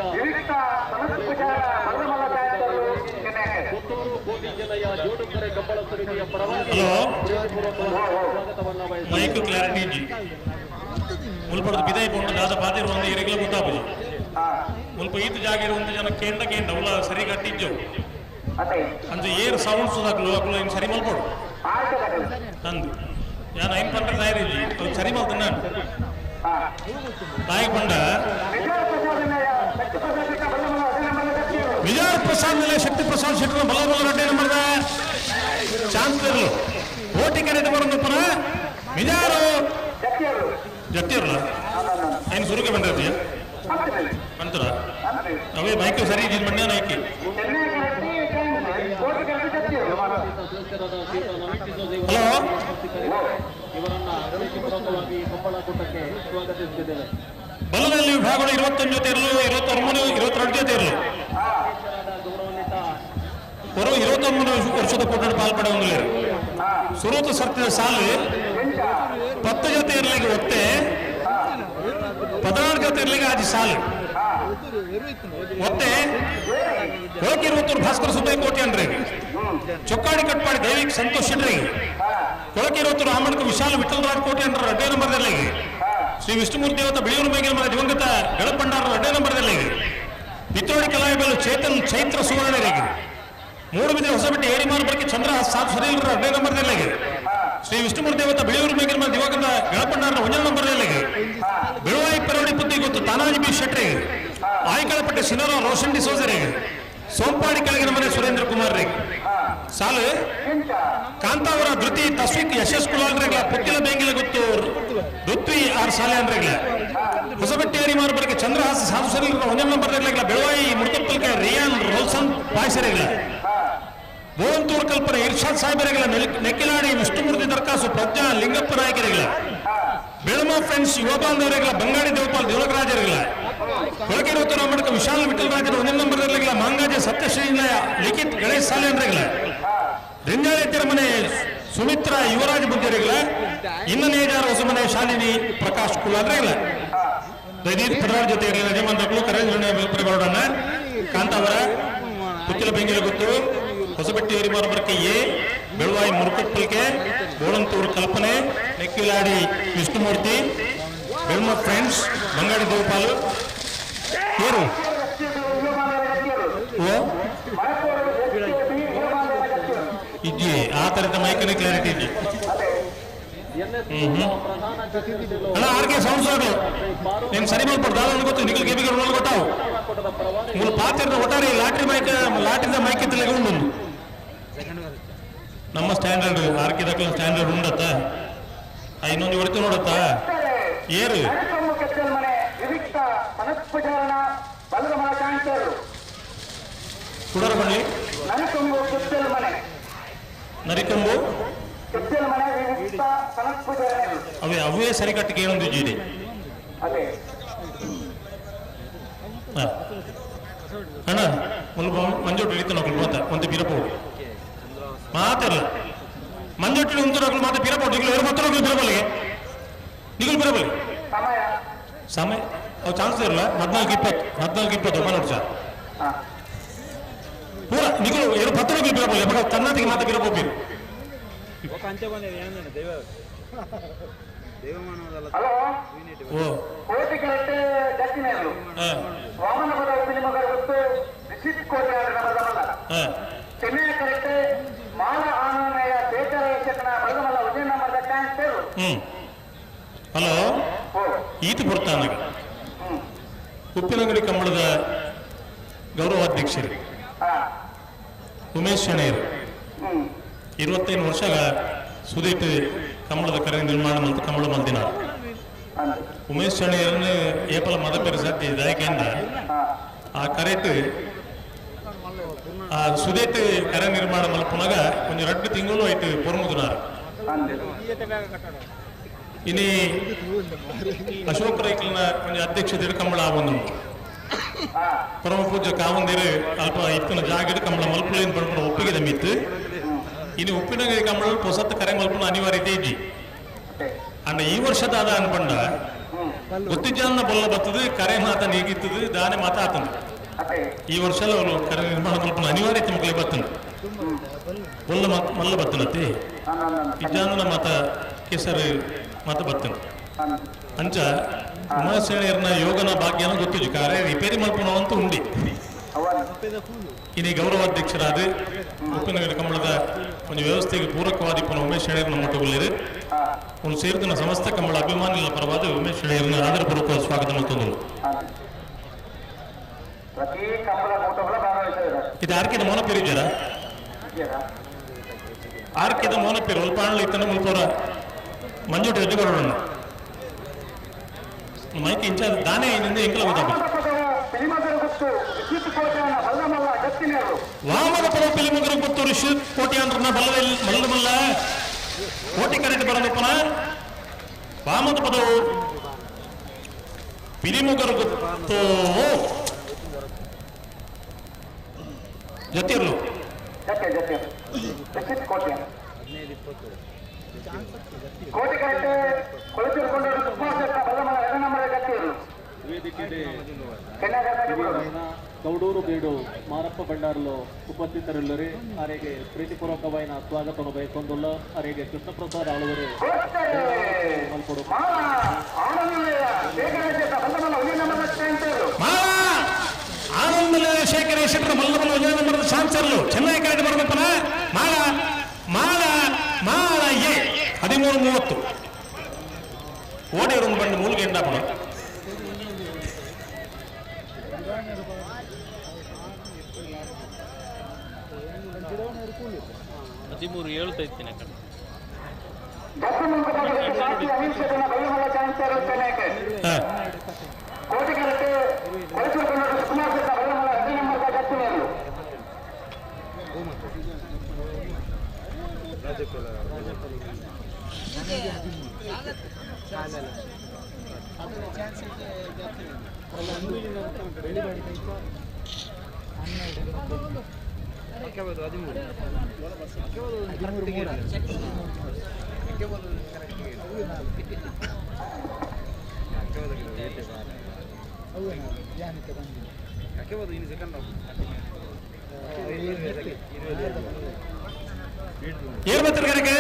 ಪುತ್ತೂರು ಕೋಟಿ ಚೆನ್ನಯ್ಯ ಜೋಡುಕರೆ ಕಂಬಳ ಸಮಿತಿಯ ಪರವಾಗಿ ಸ್ವಾಗತವನ್ನು ಮೈಕ್ ಕ್ಲಾರಿಟಿ ಇಜ್ಜಿ ಮುಲ್ಪದ ಬಿದೈ ಪೋಂಡು ದಾದ ಪಾತಿರುವಂತ ಇರೆಗ್ಲ ಗೊತ್ತಾಪುಜಿ ಮುಲ್ಪ ಈತ ಜಾಗ ಇರುವಂತ ಜನ ಕೇಂದ್ರ ಕೇಂದ್ರ ಅವಲ ಸರಿ ಕಟ್ಟಿಜ್ಜು ಅಂಚ ಏರ್ ಸೌಂಡ್ಸ್ ಅಕ್ಲು ಅಕ್ಲು ಇನ್ ಸರಿ ಮಲ್ಪೋಡು ಅಂದು ಯಾನ್ ಐನ್ ಪಂಡ್ರೆ ತಯಾರಿಜ್ಜಿ ಅವು ಸರಿ ಮಲ್ತನ್ನ ತಾಯಿ ಪಂಡ ವಿಜಯ ಪ್ರಸಾದ್ ಮೇಲೆ ಶಕ್ತಿ ಪ್ರಸಾದ್ ಶೆಟ್ಟರ್ ಬಲ ಬಲ ರೆಡ್ಡಿ ನಂಬರ್ದ ಚಾನ್ಸಲರ್ಲು ಓಟಿ ಕರೆಟ್ ಬರೋದಪ್ಪನ ವಿಜಯರು ಜಟ್ಟಿಯರ್ಲ ఆయన ಸುರುಕೆ ಬಂದಿರ್ತೀಯ ಅಂತರ ಅವೇ ಬೈಕ್ ಸರಿ ಇದ್ದೀನಿ ಮಣ್ಣ ನಾಯ್ಕಿ ಹಲೋ ಇವರನ್ನ ಪ್ರೀತಿಪೂರ್ವಕವಾಗಿ ಕಂಬಳ ಕೂಟಕ್ಕೆ ಸ್ವಾಗತಿಸುತ್ತಿದ್ದೇವೆ. ಬಲದಲ್ಲಿ ವಿಭಾಗಗಳು 21 ಜೊತೆ ಇರಲು 23 22 ಜೊತೆ ಇರಲು ಹೊರ 29 ವರ್ಷದ ಕೂಟ ಪಾಲ್ಪಡೆ ಹೊಂದಲೇರು ಸುರೂತ ಸರ್ತಿದ ಸಾಲು 10 ಜೊತೆ ಇರಲಿಕ್ಕೆ ಒತ್ತೆ 14 ಜೊತೆ ಇರ್ಲಿಕ್ಕೆ ಆಜಿ ಸಾಲು. ಮತ್ತೆ ಕೊಳಕಿರುವತ್ತೂರು ಭಾಸ್ಕರ ಸುಬ್ಬಯ್ಯ ಕೋಟಿ ಅಂದ್ರೆ ಚೊಕ್ಕಾಡಿ ಕಟ್ಪಾಡಿ ದೈವಿಕ್ ಸಂತೋಷ್ ಶೆಟ್ರಿಗೆ, ಕೊಳಕಿರುವತ್ತೂರು ಆಮಣಕ ವಿಶಾಲ ವಿಠಲರಾಜ್ ಕೋಟಿ ಅಂದ್ರೆ 2 ನಂಬರ್ದಲ್ಲಿ, ಶ್ರೀ ವಿಷ್ಣುಮೂರ್ತಿ ದೇವತ ಬಿಳಿಯೂರು ಮೇಗಿನ ಮನೆ ದಿವಂಗತ ಗಳಪಂಡಾರ 2 ನಂಬರ್ದಲ್ಲಿ, ಪಿತ್ರೋಡಿ ಕಲಾವಿಬಲು ಚೇತನ್ ಚೈತ್ರ ಸುವರ್ಣರಿಗೆ, ಮೂಡುಬಿದಿರೆ ಹೊಸಬೆಟ್ಟಿ ಏರಿಮಾರು ಬಳಕೆ ಚಂದ್ರ ಸಾತ್ ಸುನೀಲ್ರ 2 ನಂಬರ್ದಲ್ಲಿ, ಶ್ರೀ ವಿಷ್ಣುಮೂರ್ತಿ ದೇವತ ಬಿಳಿಯೂರು ಮೇಗಿನ ಮನೆ ದಿವಂಗತ ಗಳಪಂಡಾರ 1 ನಂಬರ್ದಲ್ಲಿ, ಬೆಳುವಾಯಿ ಪೆರೋಡಿ ಪುತ್ತಿ ಗೊತ್ತು ತಾನಾಜಿ ಬಿ ಶೆಟ್ರಿಗೆ, ಆಯ್ಕಳಪಟ್ಟೆ ಸಿನೋರ ರೋಷನ್ ಡಿಸೋಜರಿಗೆ, ಸೋಂಪಾಡಿ ಕೆಳಗಿನ ಮನೆ ಸುರೇಂದ್ರ ಕುಮಾರ್ ರಿಗೆ. ಸಾಲು ಕಾಂತಾವರ ಧೃತಿ ತಸ್ವಿಕ್ ಯಶಸ್ ಕುಲಾಲ್ರೆಗ್ಲ ಪುತ್ತಿಲ ಬೆಂಗಿಲ ಗೊತ್ತು ಋತ್ವಿ ಆರ್ ಸಾಲೆ ಅಂದ್ರೆಗ್ಲ, ಹೊಸಬೆಟ್ಟಿ ಮಾರ್ಬರ್ಗೆ ಚಂದ್ರಹಾಸ ಸಾಧು ಸರಿಲ್ 1 ನಂಬರ್ ಬೆಳವಾಯಿ ಮುಡ್ಕಪ್ಪಲ್ಕ ರಿಯಾನ್ ರೋಲ್ಸನ್ ಪಾಯ್ಸರೆಗ್ಲ, ಬೋವಂತೂರ್ ಕಲ್ಪನೆ ಇರ್ಷಾದ್ ಸಾಹೇಬರೆಗ್ಲ, ನೆಕ್ಕಿಲಾಡಿ ವಿಷ್ಣುಮೂರ್ತಿ ದರ್ಕಾಸು ಪ್ರಜ್ಞಾ ಲಿಂಗಪ್ಪ ನಾಯಕರಿಗ್ಲ, ಬೆಳಮ ಫ್ರೆಂಡ್ಸ್ ಯುವ ಬಾಂಧವರೆಗ್ಲ ಬಂಗಾಡಿ ದೇವಪಾಲ್ ದೇವಲಕರಾಜರಿಗ್ಲ, ಕೊಳಕೆರುವತ್ತೂರು ಅಮಡಕ ವಿಶಾಲ ವಿಠಲರಾಜರ 1 ನಂಬರ್ ಮಾಂಗಾಜೆ ಸತ್ಯಶ್ರೀ ಲಿಖಿತ್ ಗಣೇಶ್ ಸಾಲೆ ಅಂದ್ರೆಗ್ಲ, ರಿಂಜಾಳೆತ್ತರ ಮನೆ ಸುಮಿತ್ರ ಯುವರಾಜ್ ಬುದ್ಧಿಯರಿಗ್ಲ, ಇನ್ನನೇಜಾರ ಹೊಸಮನೆ ಶಾಲಿನಿ ಪ್ರಕಾಶ್ ಕುಲಾದ್ರೆಗ್ಲ. ದೈದೀಪ್ ಪದರಾಜ್ ಜೊತೆ ಇರಲಿಲ್ಲ ಯಜಮಾನ್ರಗಳು ಕರೆ ಬರೋಡಣ್ಣ ಕಾಂತಾವರ ಪುತ್ತಿಲ ಬೆಂಗಿಲ ಗೊತ್ತು ಹೊಸಬೆಟ್ಟಿ ಏರಿಮಾರಬರ್ಕೆ ಎ, ಬೆಳುವಾಯಿ ಮುರುಕಪ್ಪಲ್ಕೆ, ಬೋಳಂತೂರು ಕಲ್ಪನೆ, ನೆಕ್ಕಿಲಾಡಿ ವಿಷ್ಣುಮೂರ್ತಿ, ಬೆಳ್ಮ ಫ್ರೆಂಡ್ಸ್ ಬಂಗಾಡಿ ದೇವಪಾಲು ಏರು ಓ ಇಜ್ಜಿ ಆ ತರದ ಮೈಕನೇ ಕ್ಲಾರಿಟಿ ಇಜ್ಜಿ. ಅಲ್ಲ ಆರ್ಕೆ ಸೌಂಡ್ಸ್ ನೀನು ಸರಿ ಮಾಡ್ಕೊಡು ದಾದ ಗೊತ್ತು ನಿಖಲ್ ಗೆಬಿಗೆ ರೋಲ್ ಕೊಟ್ಟಾವು ಮೂಲ ಪಾತ್ರದ ಒಟ್ಟಾರೆ ಲಾಟ್ರಿ ಮೈಕ್ ಲಾಟ್ರಿದ ಮೈಕ್ ಇತ್ತಲ್ಲ ಉಂಡು ನಮ್ಮ ಸ್ಟ್ಯಾಂಡರ್ಡ್ ಆರ್ಕೆ ದಕ್ಕಲ ಸ್ಟ್ಯಾಂಡರ್ಡ್ ಉಂಡತ್ತ ಇನ್ನೊಂದು ಹೊಡಿತು ನೋಡತ್ತ ಏರು ಕುಡರ ಬನ್ನಿ ನರಿಕೊಂಬು ಅವೇ ಅವೇ ಸರಿಕಟ್ಟಿಗೆ ಏನೊಂದು ಇದೆ ಅಣ್ಣ ಮುಲ್ಪ ಮಂಜೊಟ್ಟು ಹಿಡಿತು ನಕಲು ಮಾತ ಒಂದು ಪಿರಪೋಡು ಮಾತಿರಲ್ಲ ಮಂಜೊಟ್ಟು ಉಂಟು ನಕಲು ಮಾತ ಪಿರಪೋಡು ನಿಗಲು ಎರಡು ಮತ್ತು ನಕಲು ಪಿರಬಲಿಗೆ ನಿಗಲು ಪಿರಬಲಿ ಸಮಯ ಅವು ಚಾನ್ಸ್ ಇರಲ್ಲ 14:20 14:20 ಒಬ್ಬ ಸರ್ ಪೂರ ನಿಗಲು ಎರಡು ಪತ್ತು ನಕಲು ಪಿರಬಲಿ ಅವಾಗ ತನ್ನತಿಗೆ ಮಾತ ಪಿರಪೋಪಿರು. ಹಲೋ ಕೋಟಿ ಕರೆಕ್ಟ್ ದಕ್ಷಿಣರು ವಾಮನಪದ ಸಿನಿಮಾಗರ ಗೊತ್ತು ರಿಷಿತ್ ಕೋಟೆ ಬರದಮಲ್ಲ ಚೆನ್ನೈ ಕರೆಕ್ಟ್ ಮಾಲ ಆನಂದಯ ಶೇಖರ ಯಕ್ಷಕನ ಬರದಮಲ್ಲ ಉದಯ ನಂಬರ್ ಕ್ಯಾನ್ಸರ್. ಹಲೋ ಈತ ಬರ್ತಾನಾಗ ಉಪ್ಪಿನಂಗಡಿ ಕಂಬಳದ ಗೌರವಾಧ್ಯಕ್ಷರು ಉಮೇಶ್ ಶೆಣೆಯರು 25 ವರ್ಷ ಸುದೀಪ್ ಕಂಬಳದ ಕರೆ ನಿರ್ಮಾಣ ಮತ್ತು ಕಂಬಳ ಮಲ್ದಿನ ಉಮೇಶ್ ಶೆಣೆಯರನ್ನು ಏಪಲ ಮದಪೇರು ಸಾಧ್ಯ ದಾಯಕೆಯಿಂದ ಆ ಕರೆಟ್ ಆ ಸುದೇತ್ ಕರೆ ನಿರ್ಮಾಣ ಮಲ್ಪುನಾಗ ಒಂಜಿ 2 ತಿಂಗಳು ಆಯ್ತು ಪೊರ್ಮುದುನಾರು. ಇನಿ ಅಶೋಕ್ ರೈಕ್ಲನ ಒಂಜಿ ಅಧ್ಯಕ್ಷತೆ ಕಂಬಳ ಆವೊಂದುಂಡು. ಪರಮ ಪೂಜ್ಯ ಕಾವಂದಿರು ಅಲ್ಪ ಇತ್ತಿನ ಜಾಗಡ್ ಕಂಬಳ ಮಲ್ಪುಲೇನ್ ಪಡ್ಪುನ ಒಪ್ಪಿಗೆ ದಮ್ಮಿತ್ತು. ಇನ್ನು ಉಪ್ಪಿನಂಗಡಿ ಕಂಬಳ ಪೊಸತ್ತು ಕರೆ ಮಲ್ಪುನ ಅನಿವಾರ್ಯತೆ ಇಜ್ಜಿ. ಅಂಡ ಈ ವರ್ಷದ ಅದ ಅನ್ಪಂಡ ಗೊತ್ತಿಜ್ಜಾನ ಬೊಲ್ಲ ಬತ್ತದು ಕರೆ ಮಾತ ನೀಗಿತ್ತದು ದಾನೆ ಮಾತ ಆತಂದು. ಈ ವರ್ಷ ಅವನು ಕರೆ ನಿರ್ಮಾಣ ಮಲ್ಪುನ ಅನಿವಾರ್ಯತೆ ಮಕ್ಕಳಿಗೆ ಬತ್ತನು ಬೊಲ್ಲ ಮಲ್ಲ ಬತ್ತನತಿ ಇಜ್ಜಾನ ಮಾತ ಕೇಸರಿ ಮಾತ ಬತ್ತನು. ಅಂಚ ಉಮಾಶೇಣಿಯರ್ನ ಯೋಗನ ಭಾಗ್ಯನ ಗೊತ್ತಿಜ್ಜು ಕಾರೆ ರಿಪೇರಿ ಮಲ್ಪುನ ಅಂತ ಉಂಡಿ. ಇನಿ ಗೌರವಾಧ್ಯಕ್ಷರಾದ ಉಪ್ಪಿನಗರ ಕಂಬಳದ ಒಂದು ವ್ಯವಸ್ಥೆಗೆ ಪೂರಕವಾದ ಪುನಃ ಉಮೇಶ್ ಶೆಣೆಯರ್ನ ಮೊಟ್ಟಗೊಳ್ಳಿರು. ಒಂದು ಸೇರಿದ ಸಮಸ್ತ ಕಂಬಳ ಅಭಿಮಾನಿಗಳ ಪರವಾದ ಉಮೇಶ್ ಶೆಣೆಯರ್ನ ಆದರಪೂರ್ವಕ ಸ್ವಾಗತ ಮತ್ತೊಂದು. ಇದು ಆರ್ಕೆದ ಮೋನಪೇರು ಇದ್ದೀರಾ? ಆರ್ಕೆದ ಮೋನಪೇರು ಒಲ್ಪಾಣಲು ಇತ್ತನ ಮುಲ್ಪೋರ ಮಂಜೋಟಿ ರಜುಗೌಡರನ್ನು ಮೈಕ್ ಇನ್ಚಾರ್ಜ್ ದಾನೆ ಇನ್ನಿಂದ ಎಂಕಲ ಗೊತ್ತಾಗುತ್ತೆ. ವಾಮನ ಪದ ಪಿಲಿಮಗರು ಗೊತ್ತು ಋಷಿ ಕೋಟಿ ಅಂದ್ರನ್ನ ಬಲ್ಲದಲ್ಲಿ ಮಲ್ಲದ ಮಲ್ಲ ಕೋಟಿ ಕರೆಂಟ್ ಬರದಪ್ಪನ ವಾಮನ ಪದವು ಪಿಲಿಮುಗರು ಗೊತ್ತು ಜೊತೆಯಲ್ಲೂ ಕೋಟಿ ಕರೆಕ್ಟ್ ಕೊಳಚೂರು ಕೊಂಡೋಡು ಸುಬ್ಬಾಸ್ ಬಲ್ಲಮಲ್ಲ 2 ನಂಬರ್ ಗಟ್ಟಿಯರು. ಗೌಡೂರು ಬೀಡು ಮಾರಪ್ಪ ಭಂಡಾರ್ಲು ಉಪಸ್ಥಿತರಿಲ್ಲರಿ ಅರೆಗೆ ಪ್ರೀತಿಪೂರ್ವಕವಾಯಿನ ಸ್ವಾಗತವನ್ನು ಬಯಸೊಂದುಲ್ಲ ಅರೆಗೆ ಕೃಷ್ಣಪ್ರಸಾದ್ ಆಳುವರು ಆನಂದ ಶೇಖರ ಶೆಟ್ಟರ ಮಲ್ಲಬಲ್ಲ ವಿಜಯ ಶಾನ್ಸರ್ಲು ಚೆನ್ನೈ ಕರೆಕ್ಟ್ ಬರಬೇಕಲ್ಲ ಮಾಳ ಮಾಳ ಮಾಳ ಎ 13:30 ಓಡಿ ಒಂದು ಬಂದು ಮೂಲಿಗೆ ಎಂದಾಪಣ ಹದಿಮೂರು ಹೇಳ್ತಾ ಇದ್ದೇನೆ ಕಡೆ ಏನ್ ಬರ್ತಾರೆ ಕರೆಗೆ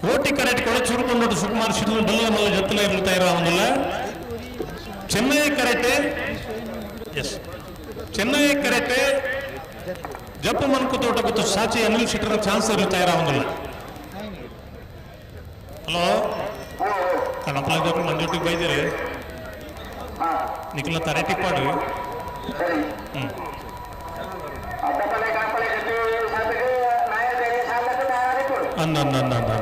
ಕೋಟಿ ಕರೆಕ್ಟ್ ಕೊಳಚೂರು ಕೊಂಡೋಟು ಸುಕುಮಾರ್ ಶಿಡ್ಲು ಬಲ್ಲ ಮಲ್ಲ ಜೊತೆಲೆ ಇರ್ತಾ ಇರೋ ಅವನಲ್ಲ ಚೆನ್ನೈ ಕರೆಕ್ಟ್ ಎಸ್ ಚೆನ್ನೈ ಕರೆಕ್ಟ್ ಜಪ್ಪು ಮನ್ಕು ತೋಟ ಗೊತ್ತು ಸಾಚಿ ಅನಿಲ್ ಶೆಟ್ಟರ್ ಚಾನ್ಸ್ ಇರ್ತಾ ಇರೋ ಅವನಲ್ಲ. ಹಲೋ ಕಣಪಲ ಮಂಜೊಟ್ಟಿಗೆ ಬೈದಿರಿ ನಿಖಿಲ ತರೆಟಿ ಪಾಡು. ಅಂದ ಅಂದ ಅಂದ ಅಂದ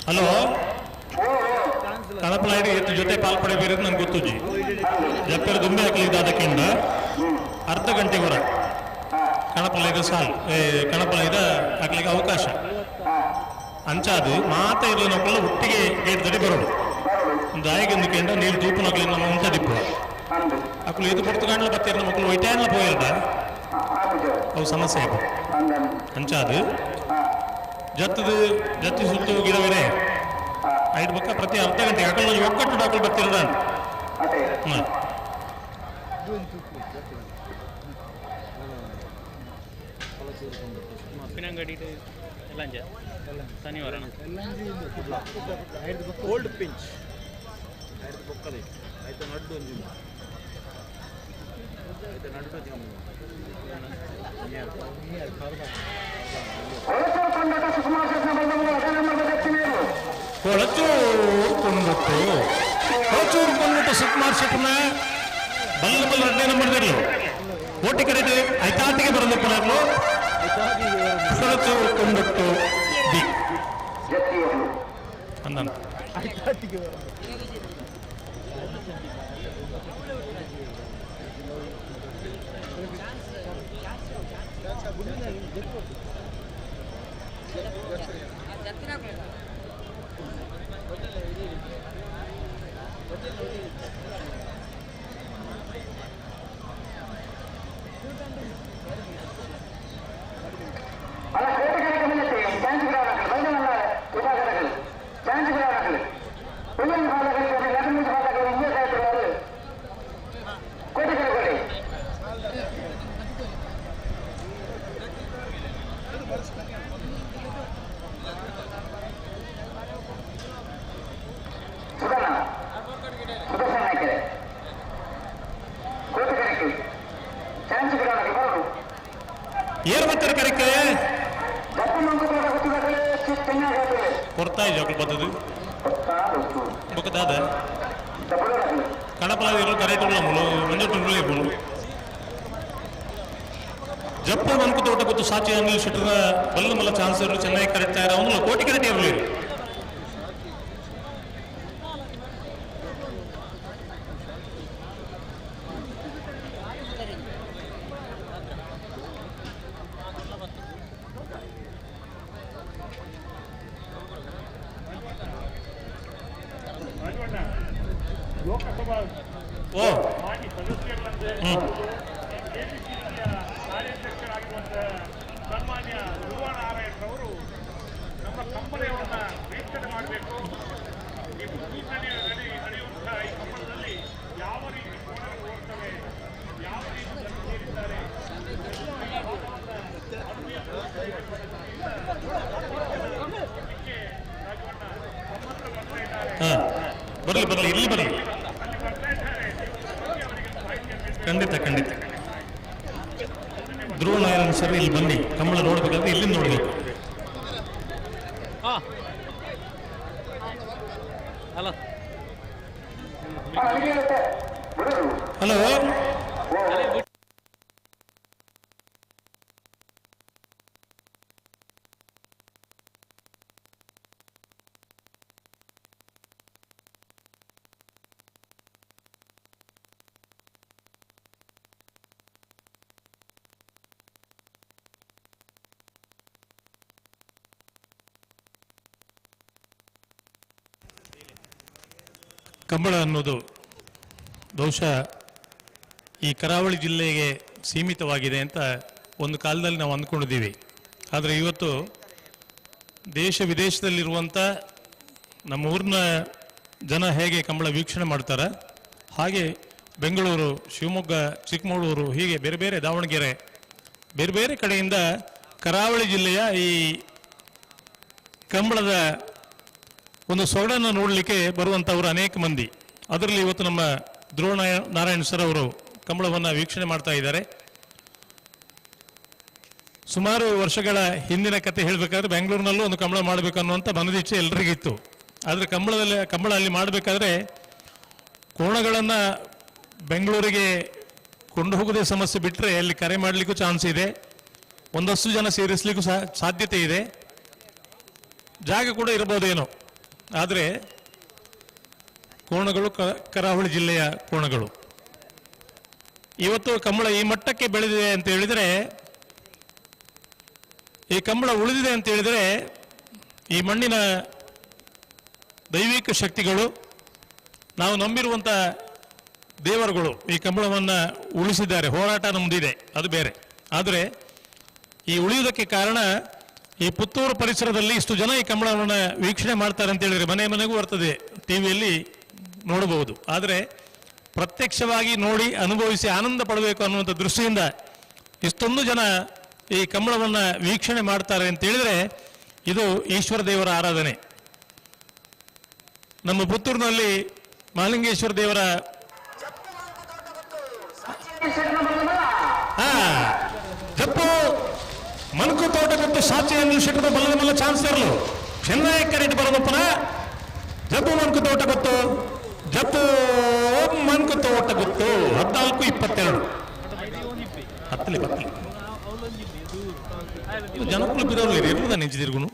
ಹಲೋ ಕಣಪಲ ಜೊತೆ ಪಾಲ್ಪಡೆ ಬೇರೆ ನನ್ಗೆ ಗೊತ್ತುಜಿ ಜಪ್ಪರ ದುಂಬೆ ಹಾಕಲಿ ಅದಕ್ಕಿಂದ ಅರ್ಧ ಗಂಟೆ ಹೊರ ಕಣಪಲ ಇದು ಸಾಲು ಕಣಪಲ ಇದು ಹಾಕ್ಲಿಕ್ಕೆ ಅವಕಾಶ ಅಂಚಾದು ಮಾತ ಇರಲಿ ನಕ್ಕಲ್ಲ ಒಟ್ಟಿಗೆ ಗೇಟ್ ತಡಿ ಬರೋದು ಒಂದು ಆಯ್ಗೆಂದು ಕೇಂದ್ರ ನೀರು ತೂಪು ನಕಲಿ ನಮ್ಮ ಉಂಟ ದಿಪ್ಪು ಅಕ್ಕಲು ಇದು ಪೊರ್ತು ಕಾಣ್ಲ ಬತ್ತೀರ ಮಕ್ಕಳು ಒಯ್ಟಾನ್ಲ ಪೋಯಿರ್ದ ಅವು ಸಮಸ್ಯೆ ಆಯ್ತು ಅಂಚಾದು ಜತ್ತದು ಜತ್ತಿ ಸುತ್ತು ಗಿಡವರೆ ಐದು ಬಕ್ಕ ಪ್ರತಿ ಅರ್ಧ ಗಂಟೆ ಅಕಲ್ ಒಕ್ಕಟ್ಟು ಡಾಕಲ್ ಬತ್ತಿರದ. ಉಪ್ಪಿನಂಗಡಿ ಎಲ್ಲಂಜ ಶನಿವಾರ ಓಲ್ಡ್ ಪಿಂಚ್ ಐದು ಬೊಕ್ಕದೆ ಆಯ್ತು ನಡ್ಡು ಒಂಜಿ ಆಯ್ತು ನಡ್ಡು ಕೊಳಚೂರು ಕೊಂಡೊಟ್ಟು ಕೊಳಚೂರು ಕೊಂಡೊಟ್ಟು ಸುಕುಮಾರ್ ಶೆಟ್ಟನ ಬಲ್ಲ ಬಲ್ಲ ಎರಡನೇ ನಂಬರ್ದಲ್ಲಿ ಓಟಿ ಕರೆಕ್ಟ್ ಐತಾಟಿಗೆ ಬರಲು ಪಡಲು ಕೊಳಚೂರು ಕೊಂಡೊಟ್ಟು ಬಿ ಅಂದನ ಏರ್ ಬರ್ತಾರೆ ಕರೆಕ್ಕೆ ಕೊಡ್ತಾ ಇದ್ದೆ ಬರ್ತದೆ ಬೊಕ್ಕದಾದ ಕಡಪಲ ಇರೋ ಕರೆಕ್ಟ್ ಮುಳು ಮಂಜು ಇರ್ಬೋದು ಜಪ್ಪು ಮನ್ಕು ತೋಟ ಗೊತ್ತು ಸಾಚಿ ಅನಿಲ್ ಶೆಟ್ಟರ ಬಲ್ಲ ಮಲ್ಲ ಚಾನ್ಸ್ ಇರಲು ಚೆನ್ನಾಗಿ ಕರೆಕ್ಟ್ ಆಯ್ರ ಅವನು ಕೋಟಿ ಕರೆಕ್ಟ್ ಇರಲಿ ಲೋಕಸಭಾ ಓ ಸನ್ಮಾನ್ಯ ಧ್ರುವಣ ನಾರಾಯಣರವರು ನಮ್ಮ ಕಂಬಳವನ್ನು ವೀಕ್ಷಣೆ ಮಾಡಬೇಕು. ಈ ಪುತ್ತೂರಿನಲ್ಲಿ ನಡೆಯುವಂತಹ ಈ ಕಂಬಳದಲ್ಲಿ ಯಾವ ರೀತಿ ಕೋಣಗಳು ಓಡ್ತವೆ, ಯಾವ ರೀತಿ ಜನ ಸೇರಿದ್ದಾರೆ, ಬರಲಿ ಬರಲಿ, ಇಲ್ಲಿ ಬರಲಿ. ಖಂಡಿತ ಖಂಡಿತ ಧ್ರುವ ನಾರಾಯಣ್ ಸರ್ ಇಲ್ಲಿ ಬನ್ನಿ. ಕಂಬಳ ನೋಡ್ಬೇಕಾದ್ರೆ ಇಲ್ಲಿಂದ ನೋಡ್ಬೇಕು. ಹಲೋ ಹಲೋ, ಕಂಬಳ ಅನ್ನೋದು ಬಹುಶಃ ಈ ಕರಾವಳಿ ಜಿಲ್ಲೆಗೆ ಸೀಮಿತವಾಗಿದೆ ಅಂತ ಒಂದು ಕಾಲದಲ್ಲಿ ನಾವು ಅಂದ್ಕೊಂಡಿದ್ದೀವಿ. ಆದರೆ ಇವತ್ತು ದೇಶ ವಿದೇಶದಲ್ಲಿರುವಂಥ ನಮ್ಮ ಊರಿನ ಜನ ಹೇಗೆ ಕಂಬಳ ವೀಕ್ಷಣೆ ಮಾಡ್ತಾರೆ, ಹಾಗೆ ಬೆಂಗಳೂರು, ಶಿವಮೊಗ್ಗ, ಚಿಕ್ಕಮಗಳೂರು, ಹೀಗೆ ಬೇರೆ ಬೇರೆ ದಾವಣಗೆರೆ, ಬೇರೆ ಬೇರೆ ಕಡೆಯಿಂದ ಕರಾವಳಿ ಜಿಲ್ಲೆಯ ಈ ಕಂಬಳದ ಒಂದು ಸೊಗಡನ್ನು ನೋಡಲಿಕ್ಕೆ ಬರುವಂಥವರು ಅನೇಕ ಮಂದಿ. ಅದರಲ್ಲಿ ಇವತ್ತು ನಮ್ಮ ಧ್ರುವ ನಾರಾಯಣ್ ಸರ್ ಅವರು ಕಂಬಳವನ್ನು ವೀಕ್ಷಣೆ ಮಾಡ್ತಾ ಇದ್ದಾರೆ. ಸುಮಾರು ವರ್ಷಗಳ ಹಿಂದಿನ ಕತೆ ಹೇಳಬೇಕಾದ್ರೆ ಬೆಂಗಳೂರಿನಲ್ಲೂ ಒಂದು ಕಂಬಳ ಮಾಡಬೇಕು ಅನ್ನುವಂಥ ಮನದಿಚ್ಛೆ ಎಲ್ರಿಗಿತ್ತು. ಆದರೆ ಕಂಬಳ ಅಲ್ಲಿ ಮಾಡಬೇಕಾದ್ರೆ ಕೋಣಗಳನ್ನು ಬೆಂಗಳೂರಿಗೆ ಕೊಂಡು ಹೋಗೋದೇ ಸಮಸ್ಯೆ ಬಿಟ್ಟರೆ ಅಲ್ಲಿ ಕರೆ ಮಾಡಲಿಕ್ಕೂ ಚಾನ್ಸ್ ಇದೆ, ಒಂದಷ್ಟು ಜನ ಸೇರಿಸಲಿಕ್ಕೂ ಸಾಧ್ಯತೆ ಇದೆ, ಜಾಗ ಕೂಡ ಇರ್ಬೋದೇನೋ. ಆದರೆ ಕೋಣಗಳು ಕರಾವಳಿ ಜಿಲ್ಲೆಯ ಕೋಣಗಳು. ಇವತ್ತು ಕಂಬಳ ಈ ಮಟ್ಟಕ್ಕೆ ಬೆಳೆದಿದೆ ಅಂತ ಹೇಳಿದರೆ, ಈ ಕಂಬಳ ಉಳಿದಿದೆ ಅಂತ ಹೇಳಿದರೆ, ಈ ಮಣ್ಣಿನ ದೈವಿಕ ಶಕ್ತಿಗಳು, ನಾವು ನಂಬಿರುವಂಥ ದೇವರುಗಳು ಈ ಕಂಬಳವನ್ನು ಉಳಿಸಿದ್ದಾರೆ. ಹೋರಾಟ ನಮ್ಮದಿದೆ, ಅದು ಬೇರೆ. ಆದರೆ ಈ ಉಳಿಯುವುದಕ್ಕೆ ಕಾರಣ ಈ ಪುತ್ತೂರು ಪರಿಸರದಲ್ಲಿ ಇಷ್ಟು ಜನ ಈ ಕಂಬಳವನ್ನು ವೀಕ್ಷಣೆ ಮಾಡ್ತಾರೆ ಅಂತ ಹೇಳಿದರೆ ಮನೆ ಮನೆಗೂ ಬರ್ತದೆ, ಟಿ ವಿಯಲ್ಲಿ ನೋಡಬಹುದು. ಆದರೆ ಪ್ರತ್ಯಕ್ಷವಾಗಿ ನೋಡಿ ಅನುಭವಿಸಿ ಆನಂದ ಪಡಬೇಕು ಅನ್ನುವಂಥ ದೃಷ್ಟಿಯಿಂದ ಇಷ್ಟೊಂದು ಜನ ಈ ಕಂಬಳವನ್ನು ವೀಕ್ಷಣೆ ಮಾಡ್ತಾರೆ ಅಂತ ಹೇಳಿದರೆ ಇದು ಈಶ್ವರ ದೇವರ ಆರಾಧನೆ. ನಮ್ಮ ಪುತ್ತೂರಿನಲ್ಲಿ ಮಹಾಲಿಂಗೇಶ್ವರ ದೇವರ ಜಪ್ಪು ಮನ್ಕು ತೋಟಕ್ಕಂತೂ ಸಾಕ್ಷಿಯನ್ನು ಶೆಟ್ಟದ ಬಲ್ಲದ ಮಲ್ಲ ಚಾನ್ಸ್ ಇರಲು ಚೆನ್ನೈ ಕರೆಂಟ್ ಬರೋದಪ್ಪನ ಜಪ್ಪು ಮನ್ಕು ತೋಟ ಗೊತ್ತು, ಜಪ್ಪು ಮನ್ಕು ತೋಟ ಗೊತ್ತು. 14 22 ಹತ್ತಲಿ ಬತ್ತಲಿ ಜನಕ್ಕೂ ಬಿರೋಲ್ಲ ಇರುವುದ ನಿಂಚಿದಿರ್ಗುನು.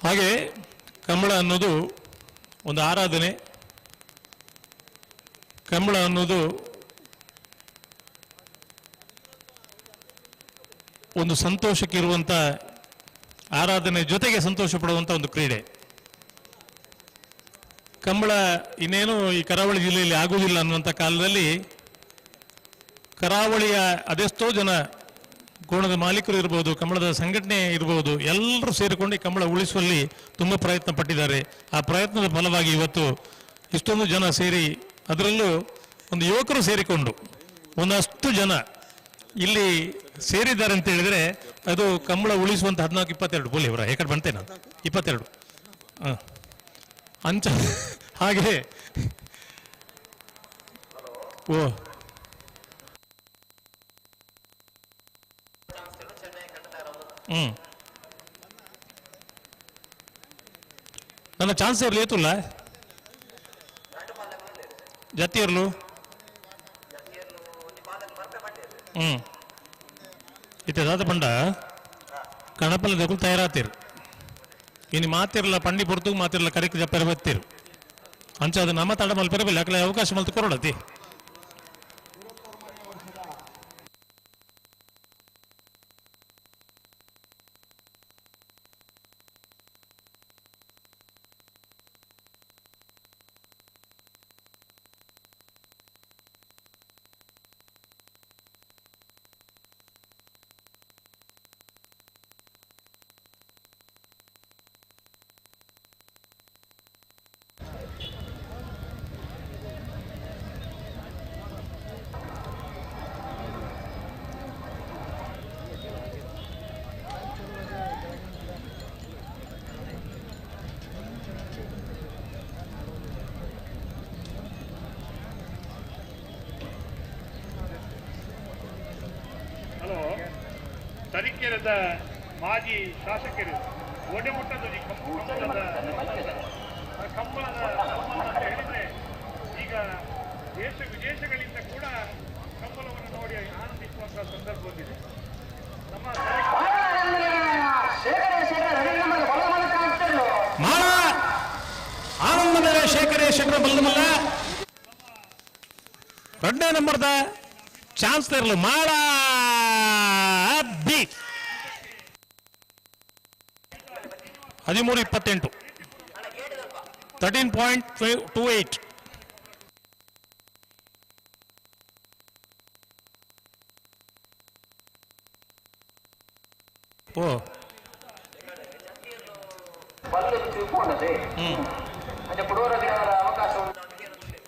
ಹಾಗೆ ಕಂಬಳ ಅನ್ನೋದು ಒಂದು ಆರಾಧನೆ. ಕಂಬಳ ಅನ್ನೋದು ಒಂದು ಸಂತೋಷಕ್ಕಿರುವಂಥ ಆರಾಧನೆ ಜೊತೆಗೆ ಸಂತೋಷ ಪಡುವಂಥ ಒಂದು ಕ್ರೀಡೆ ಕಂಬಳ. ಇನ್ನೇನು ಈ ಕರಾವಳಿ ಜಿಲ್ಲೆಯಲ್ಲಿ ಆಗುವುದಿಲ್ಲ ಅನ್ನುವಂಥ ಕಾಲದಲ್ಲಿ ಕರಾವಳಿಯ ಅದೆಷ್ಟೋ ಜನ ಕೋಣದ ಮಾಲೀಕರು ಇರ್ಬೋದು, ಕಂಬಳದ ಸಂಘಟನೆ ಇರ್ಬೋದು, ಎಲ್ಲರೂ ಸೇರಿಕೊಂಡು ಈ ಕಂಬಳ ಉಳಿಸುವಲ್ಲಿ ತುಂಬ ಪ್ರಯತ್ನ ಪಟ್ಟಿದ್ದಾರೆ. ಆ ಪ್ರಯತ್ನದ ಫಲವಾಗಿ ಇವತ್ತು ಇಷ್ಟೊಂದು ಜನ ಸೇರಿ, ಅದರಲ್ಲೂ ಒಂದು ಯುವಕರು ಸೇರಿಕೊಂಡು ಒಂದಷ್ಟು ಜನ ಇಲ್ಲಿ ಸೇರಿದ್ದಾರೆ ಅಂತ ಹೇಳಿದರೆ ಅದು ಕಂಬಳ ಉಳಿಸುವಂಥ 14 22 ಬೋಲಿ ಅವರ ಏಕಡೆ ಬಂತೆ ನಾನು 22 ಹಾಂ ಅಂಚ ಹಾಗೆ ಓ ಹ್ಞೂ ನನ್ನ ಚಾನ್ಸ್ ಇರಲಿ ಏತುಲ್ಲ ಜತಿ ಇರಲು ಹ್ಞೂ ಇತ್ತೆ ದಾದ ಪಂಡ ಕಣಪಲ ದಗುಲು ತಯಾರಾತಿರು ಇನ್ನು ಮಾತಿರಲ್ಲ ಪಂಡಿ ಪೊರ್ತು ಮಾತಿರಲ್ಲ ಕರೆಕ್ ಜಪ್ಪೆರ ಬತ್ತೀರು ಅಂಚ ಅದು ನಮ್ಮ ತಡ ಮಲ್ಪೆರ ಬಿಲ್ಲ ಅಕಲೆ ಅವಕಾಶ ಮಲ್ತು ಕೊರಡತಿ. ಕ್ಷೇತ್ರದ ಮಾಜಿ ಶಾಸಕರು ಒಡೆಮುಟ್ಟದ ಕಂಬಳದ ಕಂಬಳದ ಸನ್ಮಾನ ಅಂತ ಹೇಳಿದ್ರೆ ಈಗ ದೇಶ ವಿದೇಶಗಳಿಂದ ಕೂಡ ಕಂಬಳವನ್ನು ನೋಡಿ ಆನಂದಿಸುವಂತಹ ಸಂದರ್ಭ ಬಂದಿದೆ. ನಮ್ಮ ಮಾಳ ಆನಂದ ಮೇಲೆ ಶೇಖರೇ ಶೇಖರ ಬಲ್ಲಮಲ್ಲ ಎರಡನೇ ನಂಬರ್ದ ಚಾನ್ಸ್ ಇರಲು ಮಾಳ ಬಿ 13:28 13.28. ಓ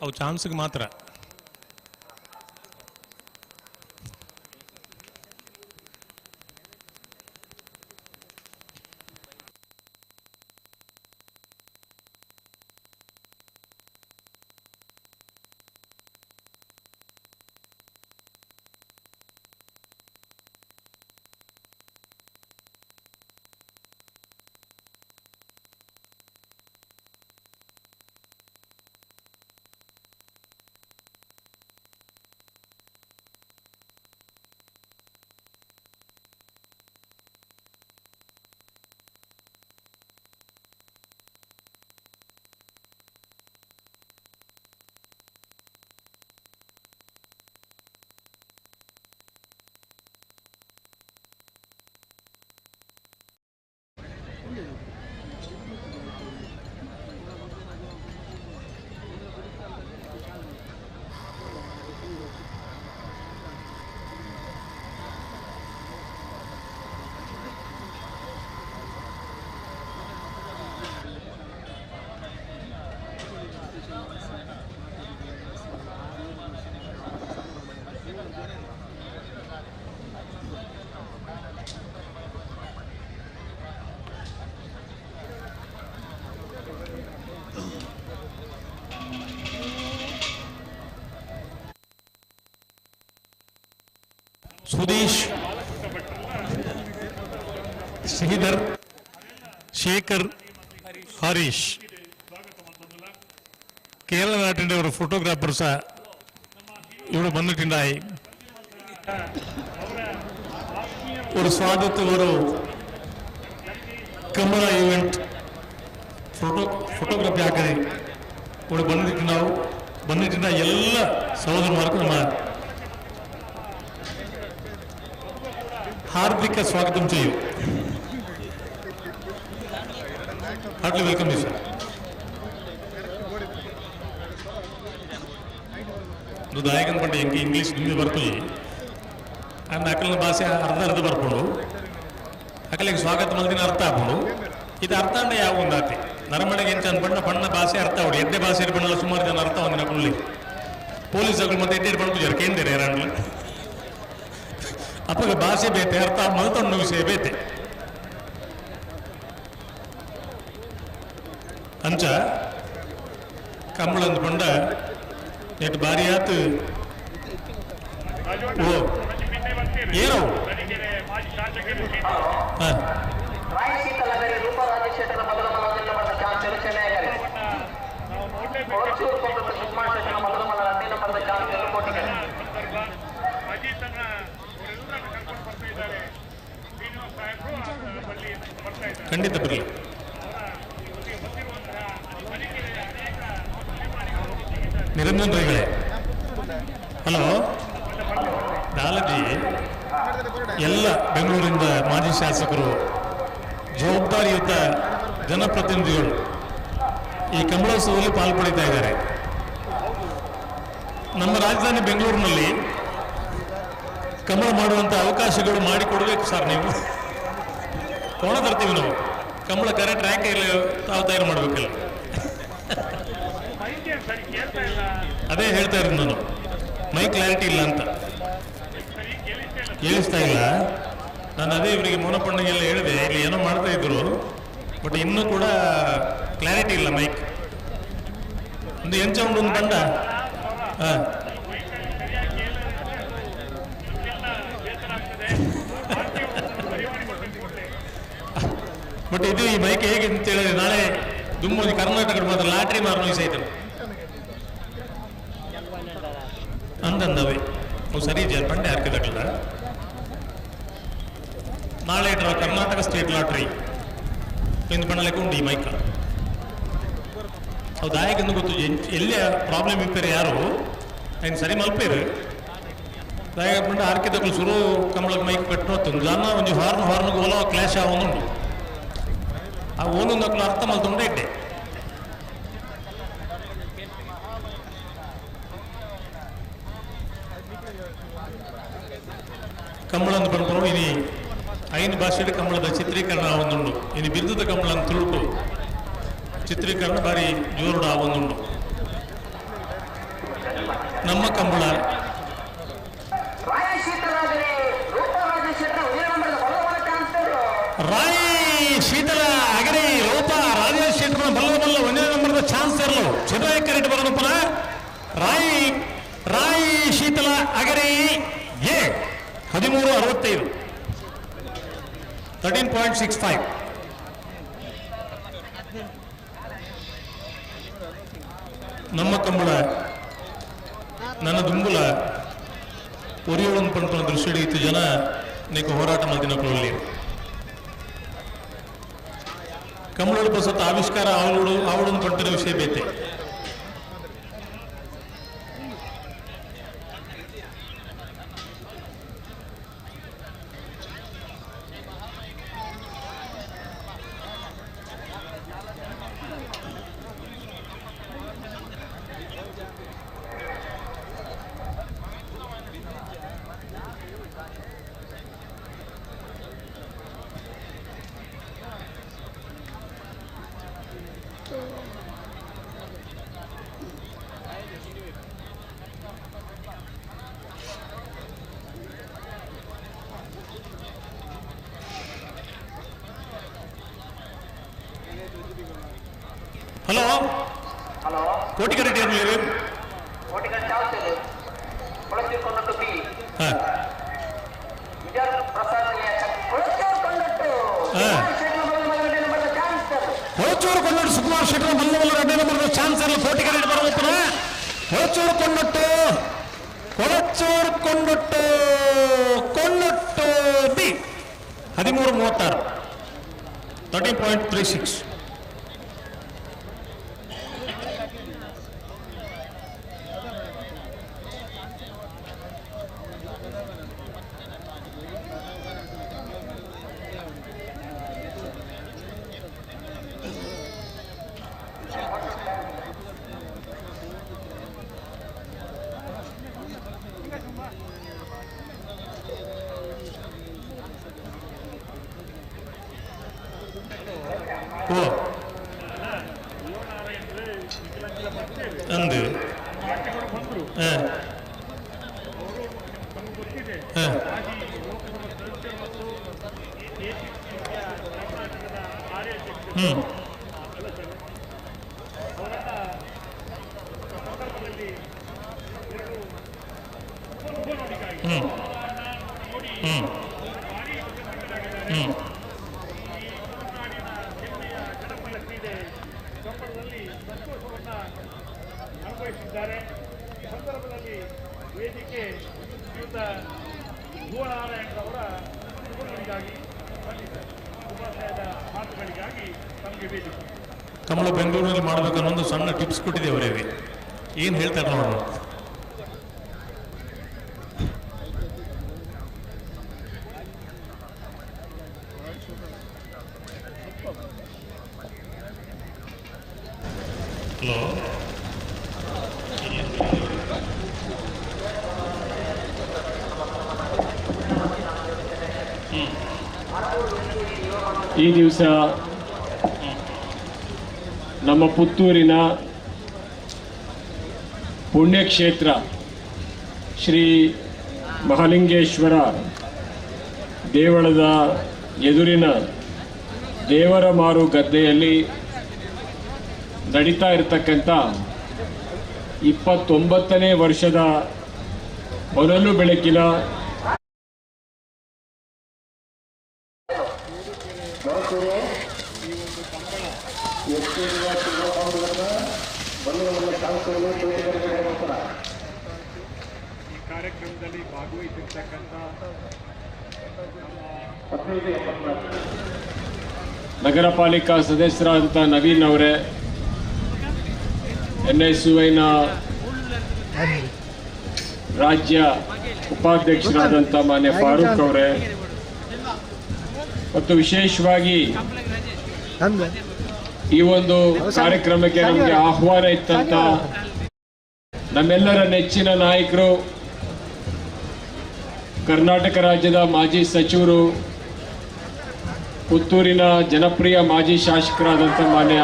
ಅವು ಚಾನ್ಸ್ಗೆ ಮಾತ್ರ. ಸುದೀಶ್, ಶ್ರೀಧರ್, ಶೇಖರ್, ಹರೀಶ್. ಕೇರಳ ನಾಟಿನ ഒരു ഫോട്ടോഗ്രാഫർ ಸಹ ഇവിടെ വന്നിട്ടുണ്ടായി. ഒരു ಸ್ವಾಗತ, ഒരു ಕಮಲ ಈವೆಂಟ್ ಫೋಟೋಗ್ರಫಿ ಹಾಕಿದೆ. ഇവിടെ ಬಂದಿಟ್ಟು ಬಂದಿಟ್ಟಿನ ಎಲ್ಲ ಸಹೋದರಮಾರ್ಗೂ ನಮ್ಮ ಹಾರ್ದಿಕ ಸ್ವಾಗತ ചെയ്യും. Heartily welcome you sir. ಇದು ದಾಯಕನ ಪಂಡ ಎಂಗೆ ಇಂಗ್ಲೀಷ್ ನಿಮಗೆ ಬರ್ತೀವಿ ಅಂದ ಅಕಲಿನ ಭಾಷೆ ಅರ್ಧ ಅರ್ಧ ಬರ್ಕೊಂಡು ಅಕಲಿಗೆ ಸ್ವಾಗತ ಮಲ್ದಿನ ಅರ್ಥ ಆಪುಂಡು. ಇದು ಅರ್ಥ ಅಂದ್ರೆ ಯಾವ ಒಂದಾತಿ ನರಮನೆಗೆ ಎಂಚ ಬಣ್ಣ ಬಣ್ಣ ಭಾಷೆ ಅರ್ಥ ಅವಡು ಎಡ್ಡೆ ಭಾಷೆ ಬಣ್ಣ ಸುಮಾರು ಜನ ಅರ್ಥ ಒಂದಿನ ಕುಳ್ಳಿ ಪೊಲೀಸ್ ಅಗಳು ಮತ್ತೆ ಎಡ್ಡೆ ಪಣ್ಪುಜಾರ ಕೇಂದ್ರ ಯಾರಂಡ್ಲ ಅಪ್ಪಗ ಭಾಷೆ ಬೇತೆ ಅರ್ಥ ಮಲ್ತೊಂಡು ವಿಷಯ ಬೇತೆ. ಅಂಚ ಕಂಬಳಂದು ಪಂಡ ನೆಟ್ ಬಾರಿ ಆತು. ಓ ಏನೋ ಖಂಡಿತ ಬರಲಿ. ನಿರಂಜನ್ ರೈಗಳೇ, ಹಲೋ ದಾಲಜಿ, ಎಲ್ಲ ಬೆಂಗಳೂರಿಂದ ಮಾಜಿ ಶಾಸಕರು, ಜವಾಬ್ದಾರಿಯುತ ಜನಪ್ರತಿನಿಧಿಗಳು ಈ ಕಮಲೋತ್ಸವದಲ್ಲಿ ಪಾಲ್ಪಡಿತಾ ಇದ್ದಾರೆ. ನಮ್ಮ ರಾಜಧಾನಿ ಬೆಂಗಳೂರಿನಲ್ಲಿ ಕಮಲ ಮಾಡುವಂಥ ಅವಕಾಶಗಳು ಮಾಡಿಕೊಡ್ಬೇಕು ಸರ್. ನೀವು ಕೋಣ ತರ್ತೀವಿ ನಾವು ಕಮಲ ಕರೆ ಟ್ರ್ಯಾಕ್ ತಾವು ತಯಾರು ಮಾಡಬೇಕಲ್ಲ. ಅದೇ ಹೇಳ್ತಾ ಇರೋದು ನಾನು, ಮೈ ಕ್ಲಾರಿಟಿ ಇಲ್ಲ ಅಂತ ಕೇಳಿಸ್ತಾ ಇಲ್ಲ. ನಾನು ಅದೇ ಇವರಿಗೆ ಮೋನಪ್ಪಣ್ಣಗೆಲ್ಲ ಹೇಳಿದೆ, ಇಲ್ಲಿ ಏನೋ ಮಾಡ್ತಾ ಇದ್ರು, ಬಟ್ ಇನ್ನೂ ಕೂಡ ಕ್ಲಾರಿಟಿ ಇಲ್ಲ ಮೈಕ್. ಒಂದು ಎಂಚ ಉಂಡು ಒಂದು ಬಂಡ ಹಾಂ ಬಟ್ ಇದು ಈ ಬೈಕ್ ಹೇಗೆ ಅಂತ ಹೇಳಿದ್ರೆ ನಾಳೆ ದುಮ್ಮೋಜಿ ಕರ್ನಾಟಕ ಮಾತ್ರ ಲಾಟ್ರಿ ಮಾರನು ಸೈತ ಅಂದಂದವೆ ಅವು ಸರಿ ಜಲ್ ಪಂಡೆ ಹಾಕಿದಕ್ಲ ನಾಳೆ ಇಟ್ಟರ ಕರ್ನಾಟಕ ಸ್ಟೇಟ್ ಲಾಟ್ರಿ ಎಂದು ಪಣ್ಣಲೆಕ್ಕ ಉಂಡು ಈ ಮೈಕ್. ಅವು ದಾಯಕಂದು ಗೊತ್ತು ಎಲ್ಲೇ ಪ್ರಾಬ್ಲಮ್ ಇಪ್ಪೇರು ಯಾರು ఆయన ಸರಿ ಮಲ್ಪೇರು. ದಾಯಕ ಪಂಡ ಆರ್ಕಿದಕ್ಲು ಸುರು ಕಂಬಳಕ್ಕೆ ಮೈಕ್ ಕಟ್ಟುವ ದಾನ ಒಂಜಿ ಹಾರ್ನ್ ಹಾರ್ನ್ ಓಲ ಕ್ಲಾಶ್ ಆವೊಂದುಂಡು. ಆ ಓನೊಂದಕ್ಲು ಅರ್ಥ ಮಲ್ತುಂಡೆ ಇಡ್ಡೆ. ಕಂಬಳಂದು ಪನ್ಪುನು ಇನಿ ಐನ್ ಭಾಷೆಡ್ ಕಂಬಳದ ಚಿತ್ರೀಕರಣ ಆವೊಂದುಂಡು. ಇನಿ ಬಿರುದುದ ಕಂಬಳನ್ ತುಳುಟು ಚಿತ್ರೀಕರಣ ಬಾರಿ ಜೋರುಡು ಆವೊಂದುಂಡು. ನಮ್ಮ ಕಂಬಳ ರಾಯ್ ಶೀತಲ ಅಗರಿ ರೂಪ ರಾಜೇಶ್ ಶೆಟ್ಟರ್ ಬಲ್ಲ ಬಲ್ಲ ಒಂದೇ ನಂಬರ್ದ ಚಾನ್ಸ್ ಇರಲು ಚಿರಾಯ ಕರೆಕ್ಟ್ ಬರೋದಪ್ಪನ ರಾಯ್ ರಾಯ್ ಶೀತಲ ಅಗರಿ ಎ 13.65 13.65. ನಮ್ಮ ಕಂಬಳ ನನ್ನ ದುಂಬುಲ ಒರಿಯೋಳನ್ ಪನ್ಪುನ ದೃಷ್ಟಿ ಇತ್ತು ಜನ ನೀಕು ಹೋರಾಟ ಮಲ್ದಿನಕುಲಲ್ಲಿ ಕಂಬಳೋಡು ಬಸತ್ತ ಆವಿಷ್ಕಾರ ಆವಡು ಆವಡನ್ನು ಪಂಪಿನ ವಿಷಯ ಬೇತೆ. ಹಲೋ ಹಲೋ ಕೋಟಿಕರೆಡ್ಡಿ ಅವ್ರು ಕೋಟಿಕರ್ ಚಾಲ್ತಿದೆ ಕೊಳಚೂರು ಕೊಂಡಟ್ಟು ಬಿ ಹಾ. ವಿಜಯ ಪ್ರಸಾದ್ ಕೊಳಚೂರು ಕೊಂಡಟ್ಟು ಕೊಳಚೂರು ಕೊಂಡಟ್ಟು ಸುಕುಮಾರ್ ಶೆಟ್ಟರ್ ಬಲ್ಲ ಬಲ್ಲ ಎರಡನೇ ನಂಬರ್ ಚಾನ್ಸ್ ಇರಲ್ಲ ಕೋಟಿಕರೆಡ್ಡಿ ಬರಬೇಕು. ಕೊಳಚೂರು ಕೊಂಡಟ್ಟು ಕೊಳಚೂರು ಕೊಂಡಟ್ಟು ಕೊಂಡಟ್ಟು ಬಿ 13.36 13.36. ಓ ಅಂದು ಹಾಂ ಹಾಂ ಹ್ಞೂ ಹ್ಞೂ ಹ್ಞೂ ಹ್ಞೂ ಅನುಭವಿಸಿದ್ದಾರೆ. ಈ ಸಂದರ್ಭದಲ್ಲಿ ವೇದಿಕೆ ಶ್ರೀಯುತ ಭುವನಾರಾಯಣರವರ ಶುಭಗಳಿಗಾಗಿ ಶುಭಾಶಯದ ಮಾತುಗಳಿಗಾಗಿ ತಮಗೆ ವೇದಿಕೆ. ಕಮಲ ಬೆಂಗಳೂರಿನಲ್ಲಿ ಮಾಡಬೇಕನ್ನೋ ಒಂದು ಸಣ್ಣ ಟಿಪ್ಸ್ ಕೊಟ್ಟಿದೆ ಅವರಿಗೆ, ಏನು ಹೇಳ್ತಾರೆ ನೋಡೋಣ. ಹಲೋ ಈ ದಿವಸ ನಮ್ಮ ಪುತ್ತೂರಿನ ಪುಣ್ಯಕ್ಷೇತ್ರ ಶ್ರೀ ಮಹಾಲಿಂಗೇಶ್ವರ ದೇವಳದ ಎದುರಿನ ದೇವರಮಾರು ಗದ್ದೆಯಲ್ಲಿ ನಡೀತಾ ಇರತಕ್ಕಂಥ 29ನೇ ವರ್ಷದ ಹೊನಲು ಬೆಳಕಿನ ಈ ಕಾರ್ಯಕ್ರಮದಲ್ಲಿ ಭಾಗವಹಿಸಿರ್ತಕ್ಕಂಥ ನಗರ ಪಾಲಿಕಾ ಸದಸ್ಯರಾದಂಥ ನವೀನ್ ಅವರೇ, ಎನ್ಎಸ್ಯುಐನ ರಾಜ್ಯ ಉಪಾಧ್ಯಕ್ಷರಾದಂಥ ಮಾನ್ಯ ಫಾರೂಕ್ ಅವರೇ, ಮತ್ತು ವಿಶೇಷವಾಗಿ ಈ ಒಂದು ಕಾರ್ಯಕ್ರಮಕ್ಕೆ ನಮಗೆ ಆಹ್ವಾನ ಇತ್ತಂತ ನಮ್ಮೆಲ್ಲರ ನೆಚ್ಚಿನ ನಾಯಕರು, ಕರ್ನಾಟಕ ರಾಜ್ಯದ ಮಾಜಿ ಸಚಿವರು, ಪುತ್ತೂರಿನ ಜನಪ್ರಿಯ ಮಾಜಿ ಶಾಸಕರಾದಂಥ ಮಾನ್ಯ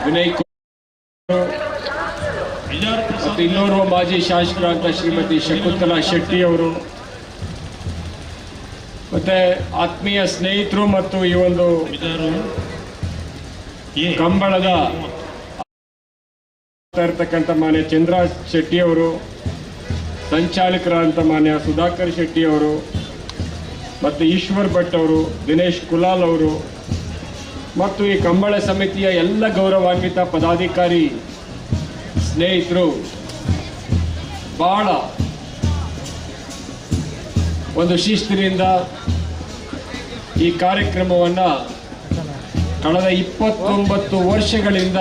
ವಿನಯ್ ಕುಮಾರ್ ಮತ್ತು ಇನ್ನೋರ್ವ ಮಾಜಿ ಶಾಸಕರಾದಂಥ ಶ್ರೀಮತಿ ಶಕುಂತಲಾ ಶೆಟ್ಟಿ ಅವರು, ಮತ್ತು ಆತ್ಮೀಯ ಸ್ನೇಹಿತರು ಮತ್ತು ಈ ಒಂದು ಕಂಬಳದ ಇರ್ತಕ್ಕಂಥ ಮಾನ್ಯ ಚಂದ್ರ ಶೆಟ್ಟಿ ಅವರು, ಸಂಚಾಲಕರಾದಂಥ ಮಾನ್ಯ ಸುಧಾಕರ್ ಶೆಟ್ಟಿ ಅವರು, ಮತ್ತು ಈಶ್ವರ್ ಭಟ್ ಅವರು, ದಿನೇಶ್ ಕುಲಾಲ್ ಅವರು, ಮತ್ತು ಈ ಕಂಬಳ ಸಮಿತಿಯ ಎಲ್ಲ ಗೌರವಾನ್ವಿತ ಪದಾಧಿಕಾರಿ ಸ್ನೇಹಿತರು, ಭಾಳ ಒಂದು ಶಿಸ್ತಿನಿಂದ ಈ ಕಾರ್ಯಕ್ರಮವನ್ನು ಕಳೆದ 29 ವರ್ಷಗಳಿಂದ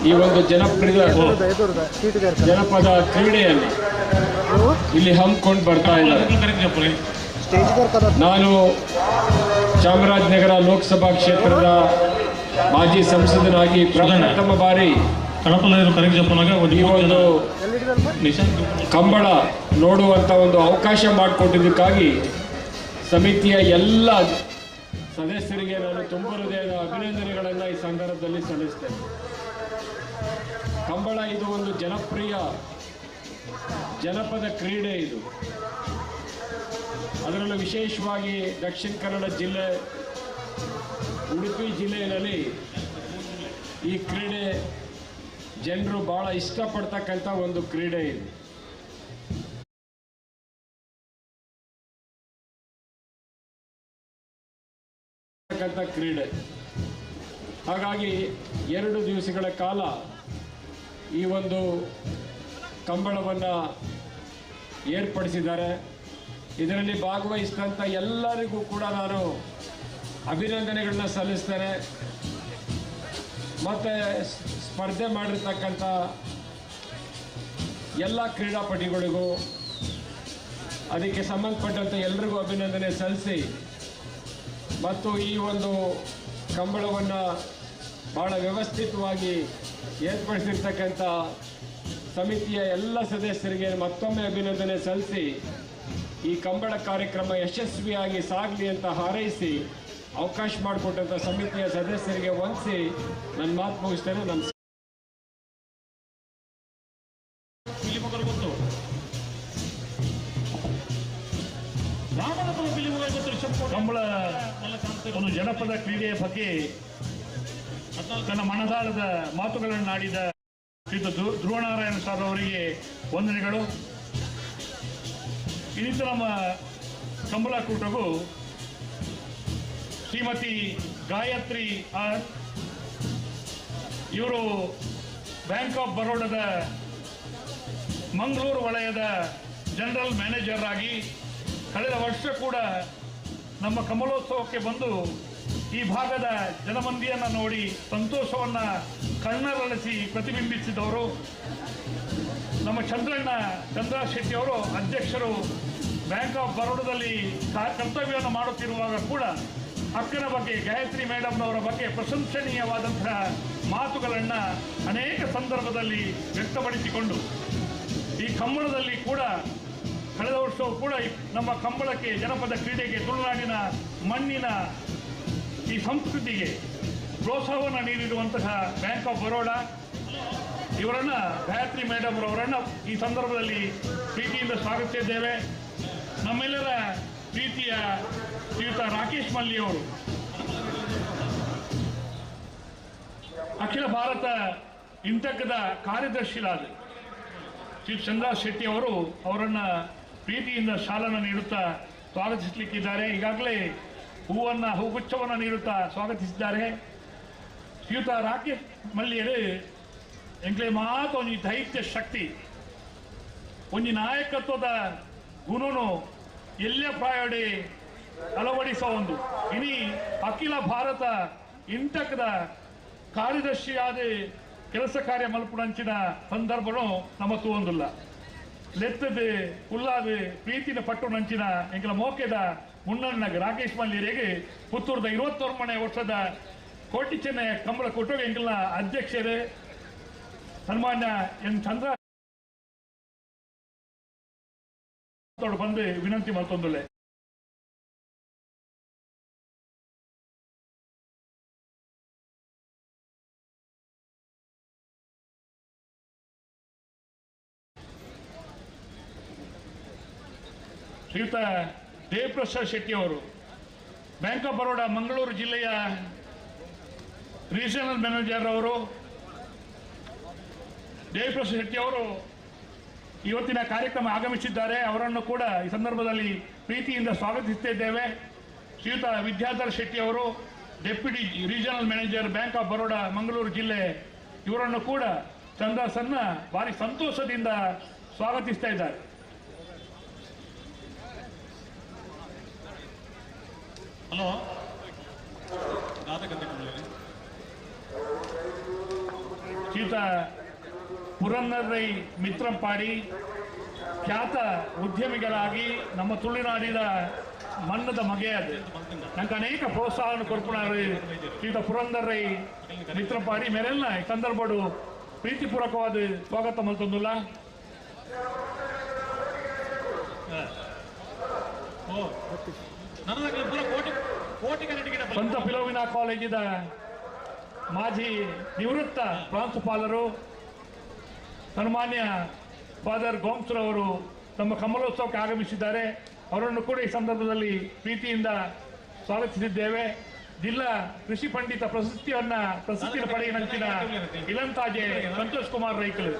ಈ ಒಂದು ಜನಪ್ರಿಯ ಜನಪದ ಕ್ರೀಡೆಯನ್ನು ಇಲ್ಲಿ ಹಮ್ಮಿಕೊಂಡು ಬರ್ತಾ ಇದ್ದಾರೆ. ನಾನು ಚಾಮರಾಜನಗರ ಲೋಕಸಭಾ ಕ್ಷೇತ್ರದ ಮಾಜಿ ಸಂಸದನಾಗಿ ಪ್ರಥಮ ಬಾರಿ ಈ ಒಂದು ಕಂಬಳ ನೋಡುವಂಥ ಒಂದು ಅವಕಾಶ ಮಾಡಿಕೊಟ್ಟಿದ್ದಕ್ಕಾಗಿ ಸಮಿತಿಯ ಎಲ್ಲ ಸದಸ್ಯರಿಗೆ ನಾನು ತುಂಬ ಹೃದಯದ ಅಭಿನಂದನೆಗಳನ್ನು ಈ ಸಂದರ್ಭದಲ್ಲಿ ಸಲ್ಲಿಸ್ತೇನೆ. ಕಂಬಳ ಇದು ಒಂದು ಜನಪ್ರಿಯ ಜನಪದ ಕ್ರೀಡೆ ಇದು. ಅದರಲ್ಲೂ ವಿಶೇಷವಾಗಿ ದಕ್ಷಿಣ ಕನ್ನಡ ಜಿಲ್ಲೆ, ಉಡುಪಿ ಜಿಲ್ಲೆಯಲ್ಲಿ ಈ ಕ್ರೀಡೆ ಜನರು ಭಾಳ ಇಷ್ಟಪಡ್ತಕ್ಕಂಥ ಒಂದು ಕ್ರೀಡೆ ಇದು. ಕ್ರೀಡೆ ಹಾಗಾಗಿ 2 ದಿವಸಗಳ ಕಾಲ ಈ ಒಂದು ಕಂಬಳವನ್ನು ಏರ್ಪಡಿಸಿದ್ದಾರೆ. ಇದರಲ್ಲಿ ಭಾಗವಹಿಸಿದಂಥ ಎಲ್ಲರಿಗೂ ಕೂಡ ನಾನು ಅಭಿನಂದನೆಗಳನ್ನ ಸಲ್ಲಿಸ್ತೇನೆ. ಮತ್ತು ಸ್ಪರ್ಧೆ ಮಾಡಿರ್ತಕ್ಕಂಥ ಎಲ್ಲ ಕ್ರೀಡಾಪಟುಗಳಿಗೂ, ಅದಕ್ಕೆ ಸಂಬಂಧಪಟ್ಟಂಥ ಎಲ್ರಿಗೂ ಅಭಿನಂದನೆ ಸಲ್ಲಿಸಿ, ಮತ್ತು ಈ ಒಂದು ಕಂಬಳವನ್ನು ಭಾಳ ವ್ಯವಸ್ಥಿತವಾಗಿ ಏರ್ಪಡಿಸಿರ್ತಕ್ಕಂಥ ಸಮಿತಿಯ ಎಲ್ಲ ಸದಸ್ಯರಿಗೆ ಮತ್ತೊಮ್ಮೆ ಅಭಿನಂದನೆ ಸಲ್ಲಿಸಿ, ಈ ಕಂಬಳ ಕಾರ್ಯಕ್ರಮ ಯಶಸ್ವಿಯಾಗಿ ಸಾಗಲಿ ಅಂತ ಹಾರೈಸಿ ಅವಕಾಶ ಮಾಡಿಕೊಟ್ಟಂಥ ಸಮಿತಿಯ ಸದಸ್ಯರಿಗೆ ವಂದಿಸಿ ನನ್ನ ಮಾತು ಮುಗಿಸ್ತೇನೆ. ನಮಸ್ಕಾರ. ಕಂಬಳ ಒಂದು ಜನಪದ ಕ್ರೀಡೆಯ ಬಗ್ಗೆ ತನ್ನ ಮನದಾಳದ ಮಾತುಗಳನ್ನಾಡಿದ ಶ್ರೀಯುತ ಧ್ರುವನಾರಾಯಣ ಸರ್ ಅವರಿಗೆ ವಂದನೆಗಳು. ಇನ್ನಿತರ ನಮ್ಮ ಕಂಬಳ ಕೂಟಗೂ ಶ್ರೀಮತಿ ಗಾಯತ್ರಿ ಆರ್ ಇವರು ಬ್ಯಾಂಕ್ ಆಫ್ ಬರೋಡದ ಮಂಗಳೂರು ವಲಯದ ಜನರಲ್ ಮ್ಯಾನೇಜರ್ ಆಗಿ ಕಳೆದ ವರ್ಷ ಕೂಡ ನಮ್ಮ ಕಮಲೋತ್ಸವಕ್ಕೆ ಬಂದು ಈ ಭಾಗದ ಜನಮಂದಿಯನ್ನು ನೋಡಿ ಸಂತೋಷವನ್ನು ಕಣ್ಣರಳಿಸಿ ಪ್ರತಿಬಿಂಬಿಸಿದವರು ನಮ್ಮ ಚಂದ್ರಣ್ಣ ಚಂದ್ರ ಶೆಟ್ಟಿಯವರು ಅಧ್ಯಕ್ಷರು. ಬ್ಯಾಂಕ್ ಆಫ್ ಬರೋಡದಲ್ಲಿ ಕರ್ತವ್ಯವನ್ನು ಮಾಡುತ್ತಿರುವಾಗ ಕೂಡ ಅಕ್ಕನ ಬಗ್ಗೆ, ಗಾಯತ್ರಿ ಮೇಡಮ್ನವರ ಬಗ್ಗೆ ಪ್ರಶಂಸನೀಯವಾದಂತಹ ಮಾತುಗಳನ್ನು ಅನೇಕ ಸಂದರ್ಭದಲ್ಲಿ ವ್ಯಕ್ತಪಡಿಸಿಕೊಂಡು ಈ ಕಂಬಳದಲ್ಲಿ ಕೂಡ ಕಳೆದ ವರ್ಷವೂ ಕೂಡ ನಮ್ಮ ಕಂಬಳಕ್ಕೆ, ಜನಪದ ಕ್ರೀಡೆಗೆ, ತುಳುನಾಡಿನ ಮಣ್ಣಿನ ಈ ಸಂಸ್ಕೃತಿಗೆ ಪ್ರೋತ್ಸಾಹವನ್ನು ನೀಡಿರುವಂತಹ ಬ್ಯಾಂಕ್ ಆಫ್ ಬರೋಡಾ ಇವರನ್ನು, ಗಾಯತ್ರಿ ಮೇಡಮ್ ಅವರನ್ನು ಈ ಸಂದರ್ಭದಲ್ಲಿ ಪ್ರೀತಿಯಿಂದ ಸ್ವಾಗತಿಸಿದ್ದೇವೆ. ನಮ್ಮೆಲ್ಲರ ಪ್ರೀತಿಯ ಶ್ರೀಯುತ ರಾಕೇಶ್ ಮಲ್ಲಿಯವರು, ಅಖಿಲ ಭಾರತ ಇಂಟಕದ ಕಾರ್ಯದರ್ಶಿಗಳಾದ ಶ್ರೀ ಚಂದ್ರ ಶೆಟ್ಟಿ ಅವರು ಅವರನ್ನು ಪ್ರೀತಿಯಿಂದ ಶಾಲನ್ನು ನೀಡುತ್ತಾ ಸ್ವಾಗತಿಸಲಿಕ್ಕಿದ್ದಾರೆ. ಈಗಾಗಲೇ ಹೂವನ್ನು ಹೂಗುಚ್ಛವನ್ನು ನೀಡುತ್ತಾ ಸ್ವಾಗತಿಸಿದ್ದಾರೆ. ಶ್ರೀಯುತ ರಾಕೇಶ್ ಮಲ್ಲಿಯರು ಎಂಕ್ಲೆ ಮಾತು ಒಂಜಿ ದೈತ್ಯ ಶಕ್ತಿ ಒಂಜಿ ನಾಯಕತ್ವದ ಗುಣನು ಎಲ್ಲೇ ಪ್ರಾಯಡೆ ಅಳವಡಿಸ ಒಂದು ಇನಿ ಅಖಿಲ ಭಾರತ ಇಂಟಕದ ಕಾರ್ಯದರ್ಶಿಯಾದ ಕೆಲಸ ಕಾರ್ಯ ಮಲ್ಪುಣಂಚಿನ ಸಂದರ್ಭನೂ ನಮ್ಮ ತೂವೊಂದಿಲ್ಲ. ಲೆತ್ತದು ಉಲ್ಲಾದ ಪ್ರೀತಿನ ಪಟ್ಟುನಂಚಿನ ಎಂಕಲ ಮೋಕೆದ ಮುನ್ನಣ್ಣ ರಾಕೇಶ್ ಮಲ್ಲಿಯರಿಗೆ ಪುತ್ತೂರದ 21ನೇ ವರ್ಷದ ಕೋಟಿ ಚೆನ್ನೈ ಕಂಬಳ ಕೊಟ್ಟು ಎಂಕಲ್ನ ಅಧ್ಯಕ್ಷರೇ ಸನ್ಮಾನ್ಯ ಎನ್ ಚಂದ್ರ ಬಂದು ವಿನಂತಿ ಮಲ್ತೊಂದುಲ್ಲೆ. ಶ್ರೀಯುತ ದೇವಪ್ರಸಾದ್ ಶೆಟ್ಟಿ ಅವರು ಬ್ಯಾಂಕ್ ಆಫ್ ಬರೋಡಾ ಮಂಗಳೂರು ಜಿಲ್ಲೆಯ ರೀಜನಲ್ ಮ್ಯಾನೇಜರ್ ಅವರು ದೇವಪ್ರಸಾದ್ ಶೆಟ್ಟಿ ಅವರು ಇವತ್ತಿನ ಕಾರ್ಯಕ್ರಮ ಆಗಮಿಸಿದ್ದಾರೆ. ಅವರನ್ನು ಕೂಡ ಈ ಸಂದರ್ಭದಲ್ಲಿ ಪ್ರೀತಿಯಿಂದ ಸ್ವಾಗತಿಸುತ್ತಿದ್ದೇವೆ. ಶ್ರೀಯುತ ವಿದ್ಯಾಧರ್ ಶೆಟ್ಟಿ ಅವರು deputy regional manager bank of Baroda Mangaluru ಜಿಲ್ಲೆ ಇವರನ್ನು ಕೂಡ ಚಂದಾಸನ್ನ ಭಾರಿ ಸಂತೋಷದಿಂದ ಸ್ವಾಗತಿಸ್ತಾ ಇದ್ದಾರೆ. ಹಲೋ ಶ್ರೀಯುತ ಪುರಂದರೈ ಮಿತ್ರಂಪಾಡಿ ಖ್ಯಾತ ಉದ್ಯಮಿಗಳಾಗಿ ನಮ್ಮ ತುಳುನಾಡಿನ ಮನ್ನದ ಮಗೆಯಾದ ನಂಗೆ ಅನೇಕ ಪ್ರೋತ್ಸಾಹವನ್ನು ಕೊರ್ಪುಣಾರು ಶ್ರೀಯುತ ಪುರಂದರೈ ಮಿತ್ರಂಪಾಡಿ ಮೇರೆಲ್ಲ ಈ ಸಂದರ್ಭಡು ಪ್ರೀತಿಪೂರ್ವಕವಾದ ಸ್ವಾಗತ ಮಲ್ತೊಂದುಲ್ಲ. ಸಂತ ಫಿಲೋಮಿನಾ ಕಾಲೇಜಿನ ಮಾಜಿ ನಿವೃತ್ತ ಪ್ರಾಂಶುಪಾಲರು ಸನ್ಮಾನ್ಯ ಫಾದರ್ ಗೋಮ್ಸ್ರವರು ತಮ್ಮ ಕಮಲೋತ್ಸವಕ್ಕೆ ಆಗಮಿಸಿದ್ದಾರೆ. ಅವರನ್ನು ಕೂಡ ಈ ಸಂದರ್ಭದಲ್ಲಿ ಪ್ರೀತಿಯಿಂದ ಸ್ವಾಗತಿಸಿದ್ದೇವೆ. ಜಿಲ್ಲಾ ಕೃಷಿ ಪಂಡಿತ ಪ್ರಶಸ್ತಿಯನ್ನು ಪಡೆಯಿನಂಚಿನ ಇಲಂತಾಜೆ ಸಂತೋಷ್ ಕುಮಾರ್ ರೈಕಲು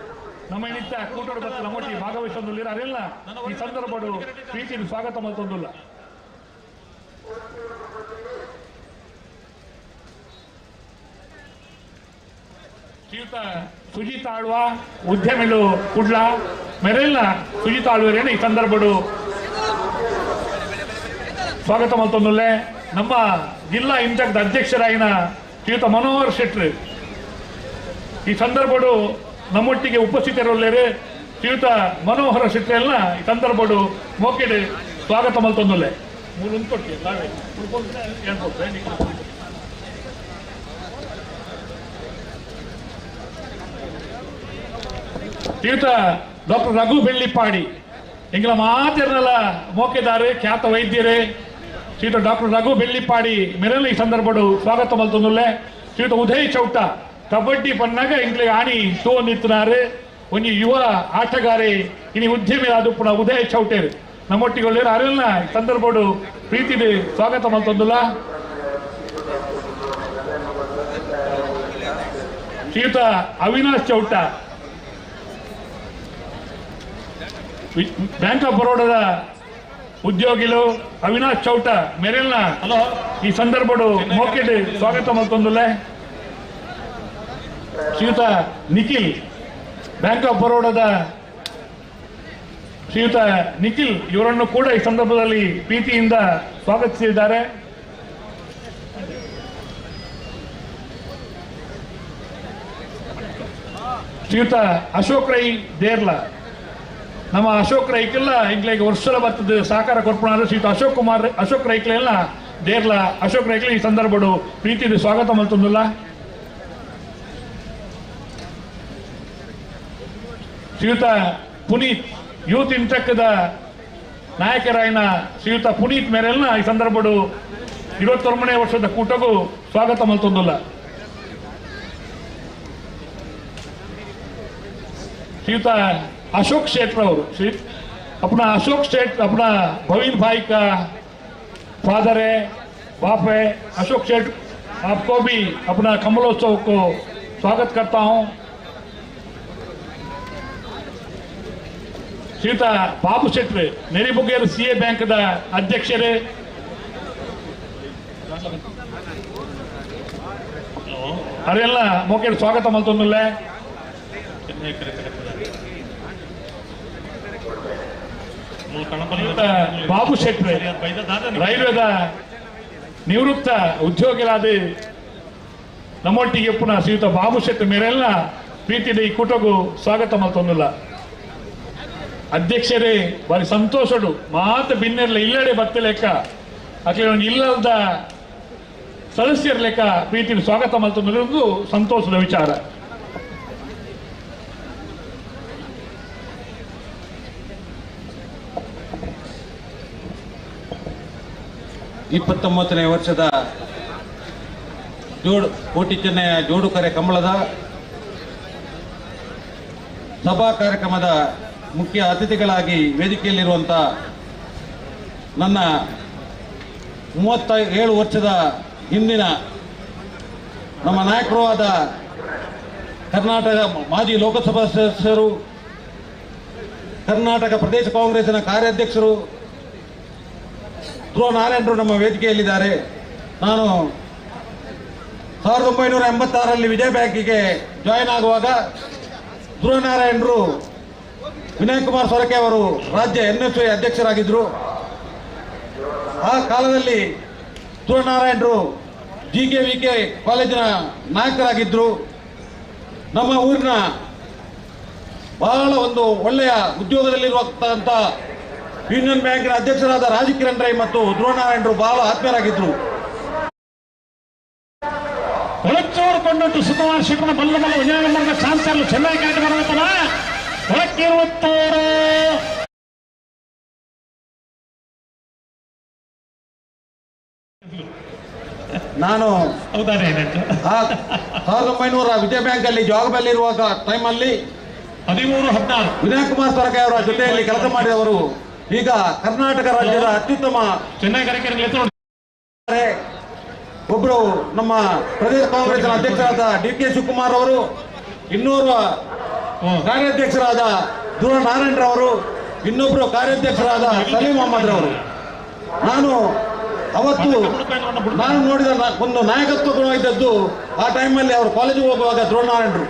ನಮ್ಮ ನಿತ್ಯ ಕೂಟೋಡು ಮತ್ತು ನಮ್ಮೊಟ್ಟಿಗೆ ಭಾಗವಹಿಸೊಂದಿಲ್ಲ. ಅದೆಲ್ಲ ಈ ಸಂದರ್ಭಡು ಪ್ರೀತಿಯನ್ನು ಸ್ವಾಗತ ಮಲ್ತೊಂದಿಲ್ಲ. ಶ್ರೀಯುತ ಸುಜಿತ್ ಆಳ್ವ ಉದ್ಯಮಿಲು ಕುಡ್ಲ ಮೆರೆಲ್ಲ ಸುಜಿತ್ ಆಳ್ವರೇನು ಈ ಸಂದರ್ಭಡು ಸ್ವಾಗತ ಮಲ್ತೊಂದುಲ್ಲೆ. ನಮ್ಮ ಜಿಲ್ಲಾ ಇಂಟಕ್ದ ಅಧ್ಯಕ್ಷರಾಗಿನ ಶ್ರೀಯುತ ಮನೋಹರ್ ಶೆಟ್ರು ಈ ಸಂದರ್ಭಡು ನಮ್ಮೊಟ್ಟಿಗೆ ಉಪಸ್ಥಿತರುಳ್ಳೇರು. ಶ್ರೀಯುತ ಮನೋಹರ ಶೆಟ್ರೆಲ್ಲ ಈ ಸಂದರ್ಭಡು ಮೋಕೆಡು ಸ್ವಾಗತ ಮಲ್ತೊಂದುಲ್ಲೆ. ಮೂರು ಉಂಟೊಟ್ಟಿ ಶ್ರೀಯುತ ಡಾಕ್ಟರ್ ರಘು ಬೆಳ್ಳಿಪಾಡಿ ಎಂಗಳ ಮಾತೆರ್ನಲ್ಲ ಮೋಕೆದಾರೆ ಖ್ಯಾತ ವೈದ್ಯರೇ ಶ್ರೀಯುತ ಡಾಕ್ಟರ್ ರಘು ಬೆಳ್ಳಿಪಾಡಿ ಮೆರಲ್ಲ ಈ ಸಂದರ್ಭಡು ಸ್ವಾಗತ ಮಲ್ತೊಂದುಲ್ಲೆ. ಶ್ರೀಯುತ ಉದಯ್ ಚೌಟ ಕಬಡ್ಡಿ ಪನ್ನಾಗ ಎಂಗ್ಲಿಗೆ ಆಣಿ ತೋಂದಿತ್ತಿನಾರು ಒಂಜಿ ಯುವ ಆಟಗಾರೆ ಇನಿ ಉದ್ಯಮಿ ಆದುಪ್ಪುನ ಉದಯ್ ಚೌಟೇರು ನಮ್ಮೊಟ್ಟಿಗೆ ಅರೆಲ್ಲ ಈ ಸಂದರ್ಭಡು ಪ್ರೀತಿದು ಸ್ವಾಗತ ಮಲ್ತೊಂದುಲ್ಲ. ಶ್ರೀಯುತ ಅವಿನಾಶ್ ಚೌಟ ಬ್ಯಾಂಕ್ ಆಫ್ ಬರೋಡಾದ ಉದ್ಯೋಗಿಲು ಅವಿನಾಶ್ ಚೌಟ ಮೆರೆಲ್ನ ಈ ಸಂದರ್ಭಡು ಮೋಕೆಡ್ ಸ್ವಾಗತ ಮಲ್ತೊಂದುಲ್ಲೆ. ಶ್ರೀಯುತ ನಿಖಿಲ್ ಬ್ಯಾಂಕ್ ಆಫ್ ಬರೋಡಾದ ಶ್ರೀಯುತ ನಿಖಿಲ್ ಇವರನ್ನು ಕೂಡ ಈ ಸಂದರ್ಭದಲ್ಲಿ ಪ್ರೀತಿಯಿಂದ ಸ್ವಾಗತಿಸಿದ್ದಾರೆ. ಶ್ರೀಯುತ ಅಶೋಕ್ ರೈ ದೇರ್ಲಾ ನಮ್ಮ ಅಶೋಕ್ ರೈಕೆಲ್ಲ ಇಂಗ್ಲಿಗೆ ವರ್ಷದ ಬರ್ತದೆ ಸಹಕಾರ ಕೊರ್ಪುಣಾರು ಶ್ರೀಯುತ ಅಶೋಕ್ ಕುಮಾರ್ ಅಶೋಕ್ ರೈಕ್ಲೆಲ್ಲ ದೇರ್ಲಾ ಅಶೋಕ್ ರೈಕ್ಲೆ ಈ ಸಂದರ್ಭಡು ಪ್ರೀತಿಯಿಂದ ಸ್ವಾಗತ ಮಲ್ತೊಂದುಲ್ಲ. ಶ್ರೀಯುತ ಪುನೀತ್ ಯೂತ್ ಇಂಟಕ್ದ ನಾಯಕರಾಯಿನ ಶ್ರೀಯುತ ಪುನೀತ್ ಮೇರೆಲ್ಲ ಈ ಸಂದರ್ಭಡು 21ನೇ ವರ್ಷದ ಕೂಟಗೂ ಸ್ವಾಗತ ಮಲ್ತೊಂದುಲ್ಲ. ಶ್ರೀಯುತ अशोक शेठ श्री अपना अशोक शेठ अपना भवीन भाई का फादर है बाप है अशोक शेठ, आपको भी अपना कमलोत्सव को स्वागत करता हूं। ಶ್ರೀಯುತ ಬಾಬು ಶೆಟ್ರು ನೆರಿಬುಗೇರು ಸಿ ಎ ಬ್ಯಾಂಕ್ದ ಅಧ್ಯಕ್ಷರೇ, ಅರೆಲ್ಲ ಮೋಕೇಡ್ ಸ್ವಾಗತ ಮಲ್ತೊಂದುಲ್ಲೆ. ಬಾಬು ಶೆಟ್ರೆ ರೈಲ್ವೆದ ನಿವೃತ್ತ ಉದ್ಯೋಗಿಗಳಾದ ನಮ್ಮೊಟ್ಟಿಗೆ ಪುನಃ ಶ್ರೀಯುತ ಬಾಬು ಶೆಟ್ಟಿ ಮೇರೆಲ್ಲ ಪ್ರೀತಿದ ಈ ಕೂಟಗೂ ಸ್ವಾಗತ ಮಲ್ತೊಂದುಲ್ಲ. ಅಧ್ಯಕ್ಷರೇ ಬಾರಿ ಸಂತೋಷಡು ಮಾತು ಬಿನ್ನೆರ್ಲ ಇಲ್ಲಡೆ ಬತ್ತ ಲೆಕ್ಕ ಅಕ್ಲೆ ಒಂದು ಇಲ್ಲದ ಸದಸ್ಯರ ಲೆಕ್ಕ ಪ್ರೀತಿ ಸ್ವಾಗತ ಮಲ್ತೊಂದು ಸಂತೋಷದ ವಿಚಾರ. ಇಪ್ಪತ್ತೊಂಬತ್ತನೇ ವರ್ಷದ ಜೋಡು ಕೋಟಿ ಚೆನ್ನಯ್ಯ ಜೋಡುಕರೆ ಕಂಬಳದ ಸಭಾ ಕಾರ್ಯಕ್ರಮದ ಮುಖ್ಯ ಅತಿಥಿಗಳಾಗಿ ವೇದಿಕೆಯಲ್ಲಿರುವಂಥ ನನ್ನ 37 ವರ್ಷದ ಹಿಂದಿನ ನಮ್ಮ ನಾಯಕರೂ ಆದ ಕರ್ನಾಟಕ ಮಾಜಿ ಲೋಕಸಭಾ ಸದಸ್ಯರು, ಕರ್ನಾಟಕ ಪ್ರದೇಶ ಕಾಂಗ್ರೆಸ್ಸಿನ ಕಾರ್ಯಾಧ್ಯಕ್ಷರು ಧ್ರುವ ನಾರಾಯಣರು ನಮ್ಮ ವೇದಿಕೆಯಲ್ಲಿದ್ದಾರೆ. ನಾನು 1986ರಲ್ಲಿ ವಿಜಯ ಬ್ಯಾಂಕಿಗೆ ಜಾಯಿನ್ ಆಗುವಾಗ ಧ್ರುವ ನಾರಾಯಣರು ವಿನಯ್ ಕುಮಾರ್ ಸೊರಕೆ ಅವರು ರಾಜ್ಯ ಎನ್ಎಸ್ಎ ಅಧ್ಯಕ್ಷರಾಗಿದ್ದರು. ಆ ಕಾಲದಲ್ಲಿ ಧ್ರುವ ನಾರಾಯಣರು GKVK ಕಾಲೇಜಿನ ನಾಯಕರಾಗಿದ್ದರು. ನಮ್ಮ ಊರಿನ ಬಹಳ ಒಂದು ಒಳ್ಳೆಯ ಉದ್ಯೋಗದಲ್ಲಿರುವಂಥ ಯೂನಿಯನ್ ಬ್ಯಾಂಕಿನ ಅಧ್ಯಕ್ಷರಾದ ರಾಜಕಿರಣ್ ರೈ ಮತ್ತು ಧ್ರುವನಾರಾಯಣರು ಬಹಳ ಆತ್ಮೀಯರಾಗಿದ್ದರು. ಕೊಳಚೂರು ಕೊಂಡೊಟ್ಟು ಸುಕುಮಾರ್ ಶೆಟ್ಟನ ಬಲ್ಲ ಬಲ್ಲ ವಿಜಯನಗರ ಶಾಂತರು ಚೆನ್ನಾಗಿ ಕಾಟ ಬರಬೇಕಲ್ಲ. ಕೊಳಕಿರುವತ್ತೋರು ನಾನು 1900 ವಿಜಯ ಬ್ಯಾಂಕ್ ಅಲ್ಲಿ ಜಾಬ್ ಅಲ್ಲಿ ಇರುವಾಗ ಟೈಮಲ್ಲಿ 13 14 ವಿನಯ್ ಕುಮಾರ್ ಸೊರಕೆ ಅವರ ಜೊತೆಯಲ್ಲಿ ಕೆಲಸ ಮಾಡಿದವರು ಈಗ ಕರ್ನಾಟಕ ರಾಜ್ಯದ ಅತ್ಯುತ್ತಮ ಒಬ್ಬರು ನಮ್ಮ ಪ್ರದೇಶ ಕಾಂಗ್ರೆಸ್ನ ಅಧ್ಯಕ್ಷರಾದ DK Shivakumar ಅವರು, ಇನ್ನೋರ್ವ ಕಾರ್ಯಾಧ್ಯಕ್ಷರಾದ ಧ್ರುವ ನಾರಾಯಣರವರು, ಇನ್ನೊಬ್ಬರು ಕಾರ್ಯಾಧ್ಯಕ್ಷರಾದ ಸಲೀಂ ಅಹಮದ್ ರವರು. ನಾನು ಅವತ್ತು ನಾನು ನೋಡಿದ ಒಂದು ನಾಯಕತ್ವ ಗುಣ ಇದ್ದದ್ದು ಆ ಟೈಮಲ್ಲಿ ಅವರು ಕಾಲೇಜಿಗೆ ಹೋಗುವಾಗ ಧ್ರುವ ನಾರಾಯಣರು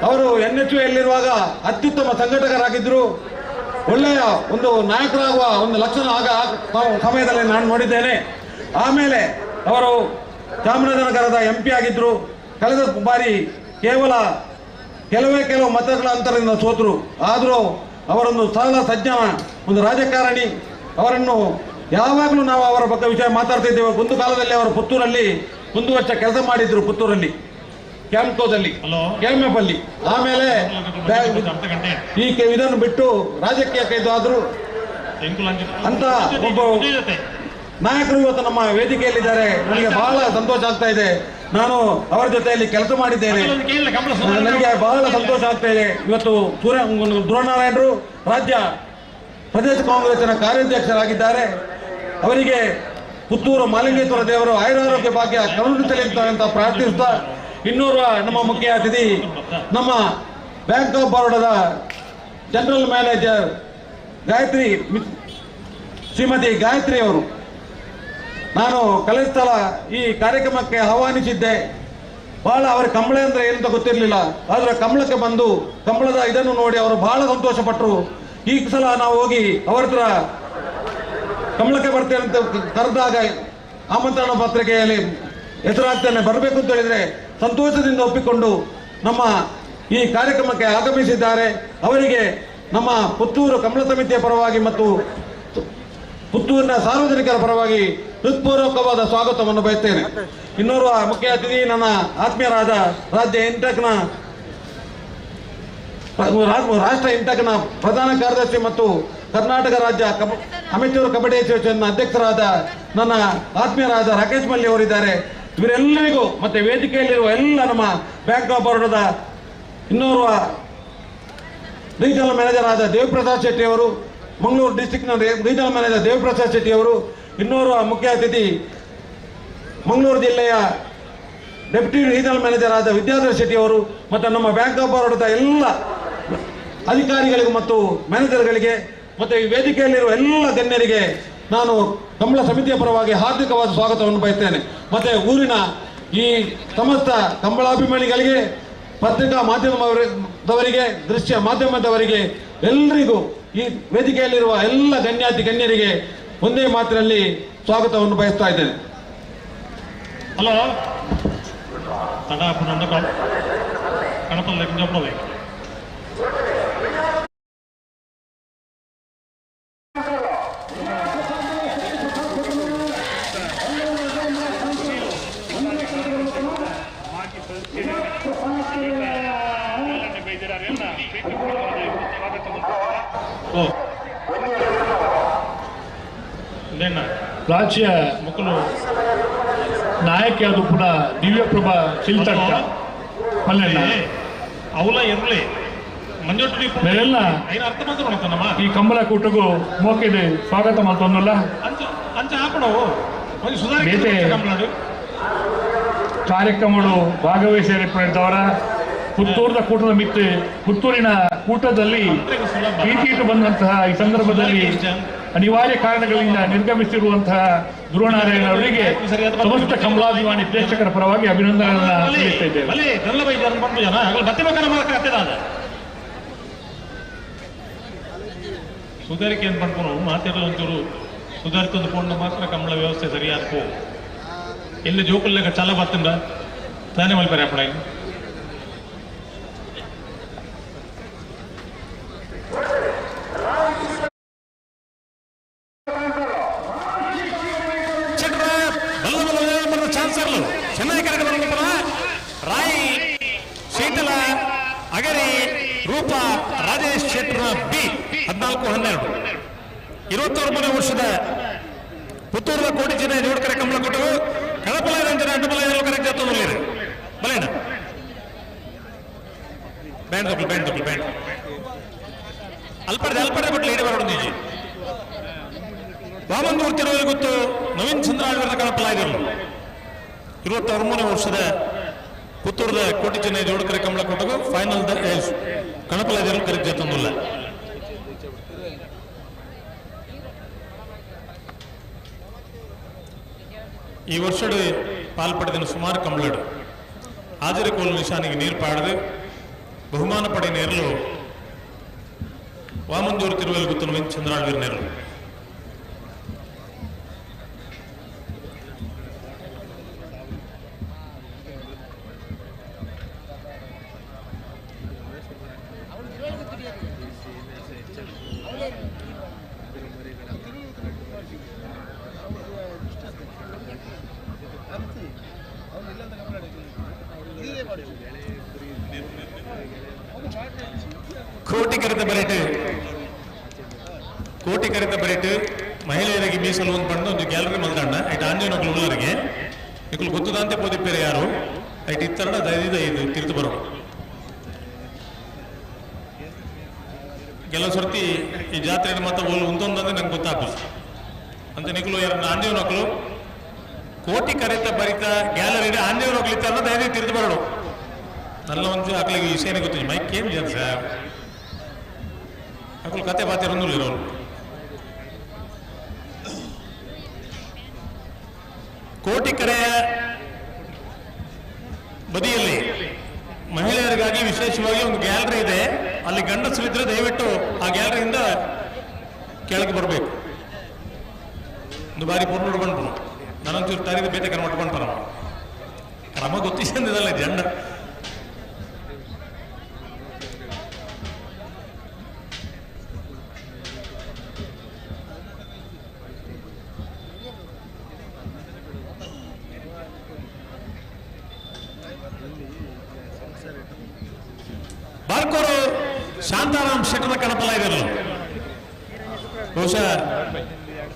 ಅವರು NHAಲ್ಲಿರುವಾಗ ಅತ್ಯುತ್ತಮ ಸಂಘಟಕರಾಗಿದ್ದರು. ಒಳ್ಳೆಯ ಒಂದು ನಾಯಕರಾಗುವ ಒಂದು ಲಕ್ಷಣ ಆಗ ಸಮಯದಲ್ಲಿ ನಾನು ನೋಡಿದ್ದೇನೆ. ಆಮೇಲೆ ಅವರು ಚಾಮರಾಜನಗರದ MP ಆಗಿದ್ದರು. ಕಳೆದ ಬಾರಿ ಕೇವಲ ಕೆಲವೇ ಮತಗಳ ಅಂತರದಿಂದ ಸೋತರು. ಆದರೂ ಅವರೊಂದು ಸರಳ ಸಜ್ಜನ ಒಂದು ರಾಜಕಾರಣಿ. ಅವರನ್ನು ಯಾವಾಗಲೂ ನಾವು ಅವರ ಬಗ್ಗೆ ವಿಷಯ ಮಾತಾಡ್ತಿದ್ದೇವೆ. ಒಂದು ಕಾಲದಲ್ಲಿ ಅವರು ಪುತ್ತೂರಲ್ಲಿ ಒಂದು ವರ್ಷ ಕೆಲಸ ಮಾಡಿದ್ರು, ಪುತ್ತೂರಲ್ಲಿ ಕ್ಯಾಂಪ್ಕೋದಲ್ಲಿ, ಕೆಎಂಎಫ್ ಅಲ್ಲಿ. ಆಮೇಲೆ ಈ ಇದನ್ನು ಬಿಟ್ಟು ರಾಜಕೀಯಕ್ಕೆ ಇದಾದರು. ಅಂತ ಒಬ್ಬ ನಾಯಕರು ಇವತ್ತು ನಮ್ಮ ವೇದಿಕೆಯಲ್ಲಿದ್ದಾರೆ. ನನಗೆ ಬಹಳ ಸಂತೋಷ ಆಗ್ತಾ ಇದೆ. ನಾನು ಅವರ ಜೊತೆಯಲ್ಲಿ ಕೆಲಸ ಮಾಡಿದ್ದೇನೆ, ನನಗೆ ಬಹಳ ಸಂತೋಷ ಆಗ್ತಾ ಇದೆ. ಇವತ್ತು ಧ್ರುವನಾರಾಯಣರು ರಾಜ್ಯ ಪ್ರದೇಶ ಕಾಂಗ್ರೆಸ್ಸಿನ ಕಾರ್ಯಾಧ್ಯಕ್ಷರಾಗಿದ್ದಾರೆ. ಅವರಿಗೆ ಪುತ್ತೂರು ಮಾಲಿಂಗೇಶ್ವರ ದೇವರು ಆಯುರಾರೋಗ್ಯ ಭಾಗ್ಯ ಕರುಣಿಸಲಿ ಅಂತ ಪ್ರಾರ್ಥಿಸುತ್ತಾ, ಇನ್ನೋರ್ವ ನಮ್ಮ ಮುಖ್ಯ ಅತಿಥಿ ನಮ್ಮ ಬ್ಯಾಂಕ್ ಆಫ್ ಬರೋಡಾದ ಜನರಲ್ ಮ್ಯಾನೇಜರ್ ಗಾಯತ್ರಿ ಶ್ರೀಮತಿ ಗಾಯತ್ರಿ ಅವರು. ನಾನು ಕಳೆದ ಸಲ ಈ ಕಾರ್ಯಕ್ರಮಕ್ಕೆ ಆಹ್ವಾನಿಸಿದ್ದೆ. ಬಹಳ ಅವರ ಕಂಬಳ ಅಂದರೆ ಏನಂತ ಗೊತ್ತಿರಲಿಲ್ಲ. ಆದರೆ ಕಂಬಳಕ್ಕೆ ಬಂದು ಕಂಬಳದ ಇದನ್ನು ನೋಡಿ ಅವರು ಬಹಳ ಸಂತೋಷಪಟ್ಟರು. ಈ ಸಲ ನಾವು ಹೋಗಿ ಅವರ ಹತ್ರ ಕಂಬಳಕ್ಕೆ ಬರ್ತೇನೆ ಅಂತ ಕರೆದಾಗ ಆಮಂತ್ರಣ ಪತ್ರಿಕೆಯಲ್ಲಿ ಹೆಸರಾಗ್ತೇನೆ, ಬರಬೇಕು ಅಂತ ಹೇಳಿದರೆ ಸಂತೋಷದಿಂದ ಒಪ್ಪಿಕೊಂಡು ನಮ್ಮ ಈ ಕಾರ್ಯಕ್ರಮಕ್ಕೆ ಆಗಮಿಸಿದ್ದಾರೆ. ಅವರಿಗೆ ನಮ್ಮ ಪುತ್ತೂರು ಕಂಬಳ ಸಮಿತಿಯ ಪರವಾಗಿ ಮತ್ತು ಪುತ್ತೂರಿನ ಸಾರ್ವಜನಿಕರ ಪರವಾಗಿ ಹೃತ್ಪೂರ್ವಕವಾದ ಸ್ವಾಗತವನ್ನು ಬಯಸ್ತೇನೆ. ಇನ್ನೋರ್ವ ಮುಖ್ಯ ಅತಿಥಿ ನನ್ನ ಆತ್ಮೀಯರಾದ ರಾಜ್ಯ ಇಂಟಕ್ನ ರಾಷ್ಟ್ರ ಇಂಟಕ್ನ ಪ್ರಧಾನ ಕಾರ್ಯದರ್ಶಿ ಮತ್ತು ಕರ್ನಾಟಕ ರಾಜ್ಯ ಅಮೆಚೂರ್ ಕಬಡ್ಡಿ ಅಸೋಸಿಯೇಷನ್ನ ಅಧ್ಯಕ್ಷರಾದ ನನ್ನ ಆತ್ಮೀಯರಾದ ರಾಕೇಶ್ ಮಲ್ಲಿ ಅವರಿದ್ದಾರೆ. ಇವರೆಲ್ಲರಿಗೂ ಮತ್ತು ವೇದಿಕೆಯಲ್ಲಿರುವ ಎಲ್ಲ ನಮ್ಮ ಬ್ಯಾಂಕ್ ಆಫ್ ಬರೋಡಾದ ಇನ್ನೋರ್ವ ರೀಜನಲ್ ಮ್ಯಾನೇಜರ್ ಆದ ದೇವಪ್ರಸಾದ್ ಶೆಟ್ಟಿ ಅವರು, ಮಂಗಳೂರು ಡಿಸ್ಟಿಕ್ನ ರೀಜನಲ್ ಮ್ಯಾನೇಜರ್ ದೇವಪ್ರಸಾದ್ ಶೆಟ್ಟಿ ಅವರು, ಇನ್ನೋರ್ವ ಮುಖ್ಯ ಅತಿಥಿ ಮಂಗಳೂರು ಜಿಲ್ಲೆಯ ಡೆಪ್ಯೂಟಿ ರೀಜನಲ್ ಮ್ಯಾನೇಜರ್ ಆದ ವಿದ್ಯಾಧರ್ ಶೆಟ್ಟಿ ಅವರು ಮತ್ತು ನಮ್ಮ ಬ್ಯಾಂಕ್ ಆಫ್ ಬರೋಡಾದ ಎಲ್ಲ ಅಧಿಕಾರಿಗಳಿಗೂ ಮತ್ತು ಮ್ಯಾನೇಜರ್ಗಳಿಗೆ ಮತ್ತು ಈ ವೇದಿಕೆಯಲ್ಲಿರುವ ಎಲ್ಲ ಗಣ್ಯರಿಗೆ ನಾನು ಕಂಬಳ ಸಮಿತಿಯ ಪರವಾಗಿ ಹಾರ್ದಿಕವಾದ ಸ್ವಾಗತವನ್ನು ಬಯಸ್ತೇನೆ. ಮತ್ತು ಊರಿನ ಈ ಸಮಸ್ತ ಕಂಬಳಾಭಿಮಾನಿಗಳಿಗೆ, ಪತ್ರಿಕಾ ಮಾಧ್ಯಮದವರಿಗೆ, ದೃಶ್ಯ ಮಾಧ್ಯಮದವರಿಗೆ, ಎಲ್ಲರಿಗೂ ಈ ವೇದಿಕೆಯಲ್ಲಿರುವ ಎಲ್ಲ ಗಣ್ಯಾತಿ ಗಣ್ಯರಿಗೆ ಒಂದೇ ಮಾತಿನಲ್ಲಿ ಸ್ವಾಗತವನ್ನು ಬಯಸ್ತಾ ಇದ್ದೇನೆ. ಹಲೋ ರಾಜ್ಯ ನಾಯಕಿಯಾದ ಪುನಃ ದಿವ್ಯಪ್ರಭಾ ಚಿಲ್ತಟ್ಟ ಮಲ್ಲೆಣ್ಣ ಅವಲ ಇರಲಿ ಮಂಜೊಟ್ಟಿ ಮೇಲೆಲ್ಲ ಅರ್ಥ ಮಾತ್ರ ಈ ಕಂಬಳ ಕೂಟಗೂ ಮೋಕಿದೆ ಸ್ವಾಗತ ಮಾತೊಂದಲ್ಲ ಅಂಚ ಹಾಕೋಣ ಸುಧಾರಿಕೆ ಕಾರ್ಯಕ್ರಮಗಳು ಭಾಗವಹಿಸಿದವರ ಪುತ್ತೂರದ ಕೂಟದ ಮಿತ್ತು ಪುತ್ತೂರಿನ ಕೂಟದಲ್ಲಿ ಪ್ರೀತಿಯಿಟ್ಟು ಬಂದಂತಹ ಈ ಸಂದರ್ಭದಲ್ಲಿ ಅನಿವಾರ್ಯ ಕಾರಣಗಳಿಂದ ನಿರ್ಗಮಿಸಿರುವಂತಹ ಧ್ರುವನಾರಾಯಣ ಅವರಿಗೆ ಸಮಸ್ತ ಕಮಲಾಭಿಮಾನಿ ಪ್ರೇಕ್ಷಕರ ಪರವಾಗಿ ಅಭಿನಂದನೆಗಳನ್ನು ಸಲ್ಲಿಸ್ತಾ ಇದ್ದೇವೆ. ಸುಧಾರಿಕೆ ಏನು ಪಡ್ಕೊಂಡು ಮಾತಿರಲು ಒಂಚೂರು ಸುಧಾರಿತೊಂದು ಪೋಂಡ ಮಾತ್ರ ಕಮಲ ವ್ಯವಸ್ಥೆ ಸರಿಯಾದ ಪೋ ಎಲ್ಲಿ ಜೋಕುಲ್ಲೆಗ ಚಾಲ ಬತ್ತಂಡ ತಾನೇ ಮಲ್ಪರೆ ಅಪ್ಪಡ. ರಾಯಿ ಶೀತಲ ಅಗರಿ ರೂಪ ರಾಜೇಶ್ ಶೆಟ್ಟರ್ ಬಿ 14-12 23 ವರ್ಷದ ಪುತ್ತೂರದ ಕೋಟಿ ಜನ ಜೋಡ್ಕರೆ ಕಮಲ ಕೊಟ್ಟರು ಕಳಪಲ ಅಡ್ಡಬಲ ಕರೆಕ್ಟ್ ಜತ್ತೊಂದು ಬಲೇಣ ಬ್ಯಾಂಡ್ ತಪ್ಪಲು ಬ್ಯಾಂಡ್ ತಪ್ಪಲು ಬ್ಯಾಂಡ್ ಅಲ್ಪಡೆ ಅಲ್ಪಡೆ ಬಿಟ್ಟು ಇಡಿ ಬರೋಣ ವಾಮಂದೂರು ತಿರುವಲ್ಲಿ ಗೊತ್ತು ನವೀನ್ ಚಂದ್ರ ಆಳ್ವರ ಕಳಪಲ ಇರಲು 23 ವರ್ಷದ ಪುತ್ತೂರದ ಕೋಟಿ ಚೆನ್ನೈ ಜೋಡ್ಕರೆ ಕಮಲ ಕೊಟ್ಟಗೂ ಫೈನಲ್ ಕಣಪಲ ಕರೆಕ್ಟ್ ಜತ್ತೊಂದಿಲ್ಲ. ಈ ವರ್ಷಡು ಪಾಲ್ಪಡೆದಿನ ಸುಮಾರು ಕಮಲಡು ಹಾಜರಿಕೋಲು ನಿಶಾನಿಗೆ ನೀರು ಪಾಡದು ಬಹುಮಾನ ಪಡೆ ನೇರಲು ವಾಮಂದೂರು ತಿರುವಲ್ಲಿ ಗೊತ್ತು ನವೀನ್ ಚಂದ್ರಾಳ್ವೀರ್ ನೇರಲು. ಕೋಟಿ ಕರೆತ ಬರೆಟ್ ಕೋಟಿ ಕರೆತ ಬರೆಟ್ ಮಹಿಳೆಯರಿಗೆ ಮೀಸಲು ಒಂದು ಪಂಡ ಒಂದು ಗ್ಯಾಲರಿ ಮಲ್ದಣ್ಣ ಐಟ್ ಆಂಜನೊಕ್ಲು ಉಳ್ಳರಿಗೆ ಇಕ್ಲು ಗೊತ್ತದಂತೆ ಪೋದಿಪ್ಪೇರೆ ಯಾರು ಐಟ್ ಇತ್ತರಡ ದಯದ ಇದು ತಿರ್ತು ಬರೋ ಕೆಲವು ಸರ್ತಿ ಈ ಜಾತ್ರೆ ಮತ್ತೆ ಓಲ್ ಉಂತೊಂದಂದ್ರೆ ನಂಗೆ ಗೊತ್ತಾಗ್ಬೋದು ಅಂತ ನಿಕ್ಲು ಯಾರನ್ನ ಆಂಜನೊಕ್ಲು ಕೋಟಿ ಕರೆತ ಬರಿತ ಗ್ಯಾಲರಿ ಆಂಜನೊಕ್ಲು ಇತ್ತಾರನ್ನ ದಯದ ತಿರ್ತು ಬರೋಡು ನಲ್ಲ ಒಂದು ಅಕ್ಲಿಗೆ ವಿಷಯನೇ ಗೊತ್ತಿಲ್ಲ ಮೈಕ್ ಏನ್ ಜನ ಸರ್ ಅಕ್ಲು ಕತೆ ಬಾತೆ ಇರೋರು. ಕೋಟಿ ಕರೆಯ ಬದಿಯಲ್ಲಿ ಮಹಿಳೆಯರಿಗಾಗಿ ವಿಶೇಷವಾಗಿ ಒಂದು ಗ್ಯಾಲರಿ ಇದೆ. ಅಲ್ಲಿ ಗಂಡಸರಿದ್ರೆ ದಯವಿಟ್ಟು ಆ ಗ್ಯಾಲರಿಯಿಂದ ಕೆಳಗೆ ಬರಬೇಕು. ಒಂದು ಬಾರಿ ಪೂರ್ಣ ಹಿಡ್ಕೊಂಡು ನಾನೊಂಚೂರು ತಾರೀಕು ಬೇತೆ ಕರ್ಮ ಇಟ್ಕೊಂಡ್ತಾರ ಕ್ರಮ ಗೊತ್ತಿಸಂದಿದಲ್ಲ ಜಂಡ. ಬಾರ್ಕೋರು ಶಾಂತಾರಾಮ್ ಶೆಟ್ಟರ ಕಣಪಲ ಇದರಲ್ಲ ಬಹುಶಃ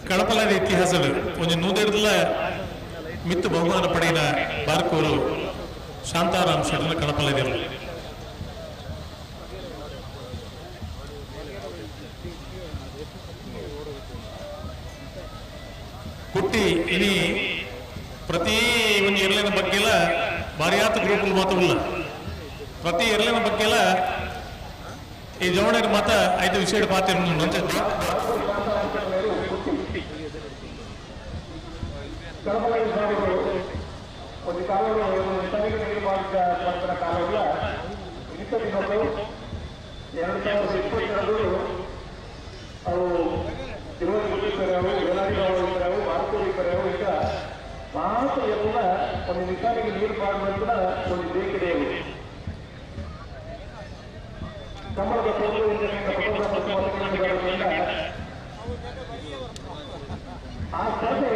ಕಣಪಲದ ಇತಿಹಾಸದ ಒಂದು ನೂದೆರಡಲ ಮಿತ್ತು ಬಹುಮಾನ ಪಡೆಯಿನ ಬಾರ್ಕೋರು ಶಾಂತಾರಾಮ್ ಶೆಟ್ಟರ ಕಣಪಲ ಇದರಲ್ಲ. ಕುಟ್ಟಿ ಇನಿ ಪ್ರತಿ ಒಂದು ಎರ್ಲಿನ ಬಗ್ಗೆಲ್ಲ ಬಾರಿಯಾತ ಗ್ರೂಪುలు ಮಾತ್ರ ಪ್ರತಿ ಎರ್ಲಿನ ಬಗ್ಗೆಲ್ಲ ಈ ಜವಣರ ಮಾತ ಐದು ವಿಷಯ ಪಾತ್ರ. ಒಂದು ಕಾಲಗಳು ನಿರ್ಮಾಣ ಕಾಲಗಳ ಇತರ 2022 ಅವು ತಿರುವನಂತಪುರ ಭಾರತೀಯರು ಈಗ ಮಾತ್ರ ಎಲ್ಲ ಒಂದು ನಿಶಾನಿಗೆ ನೀರು ಪಾಡುವಂತ ಒಂದು ಬೇಕಿದೆ. ಕಮಲದ ಆ ಸ್ಪರ್ಧೆ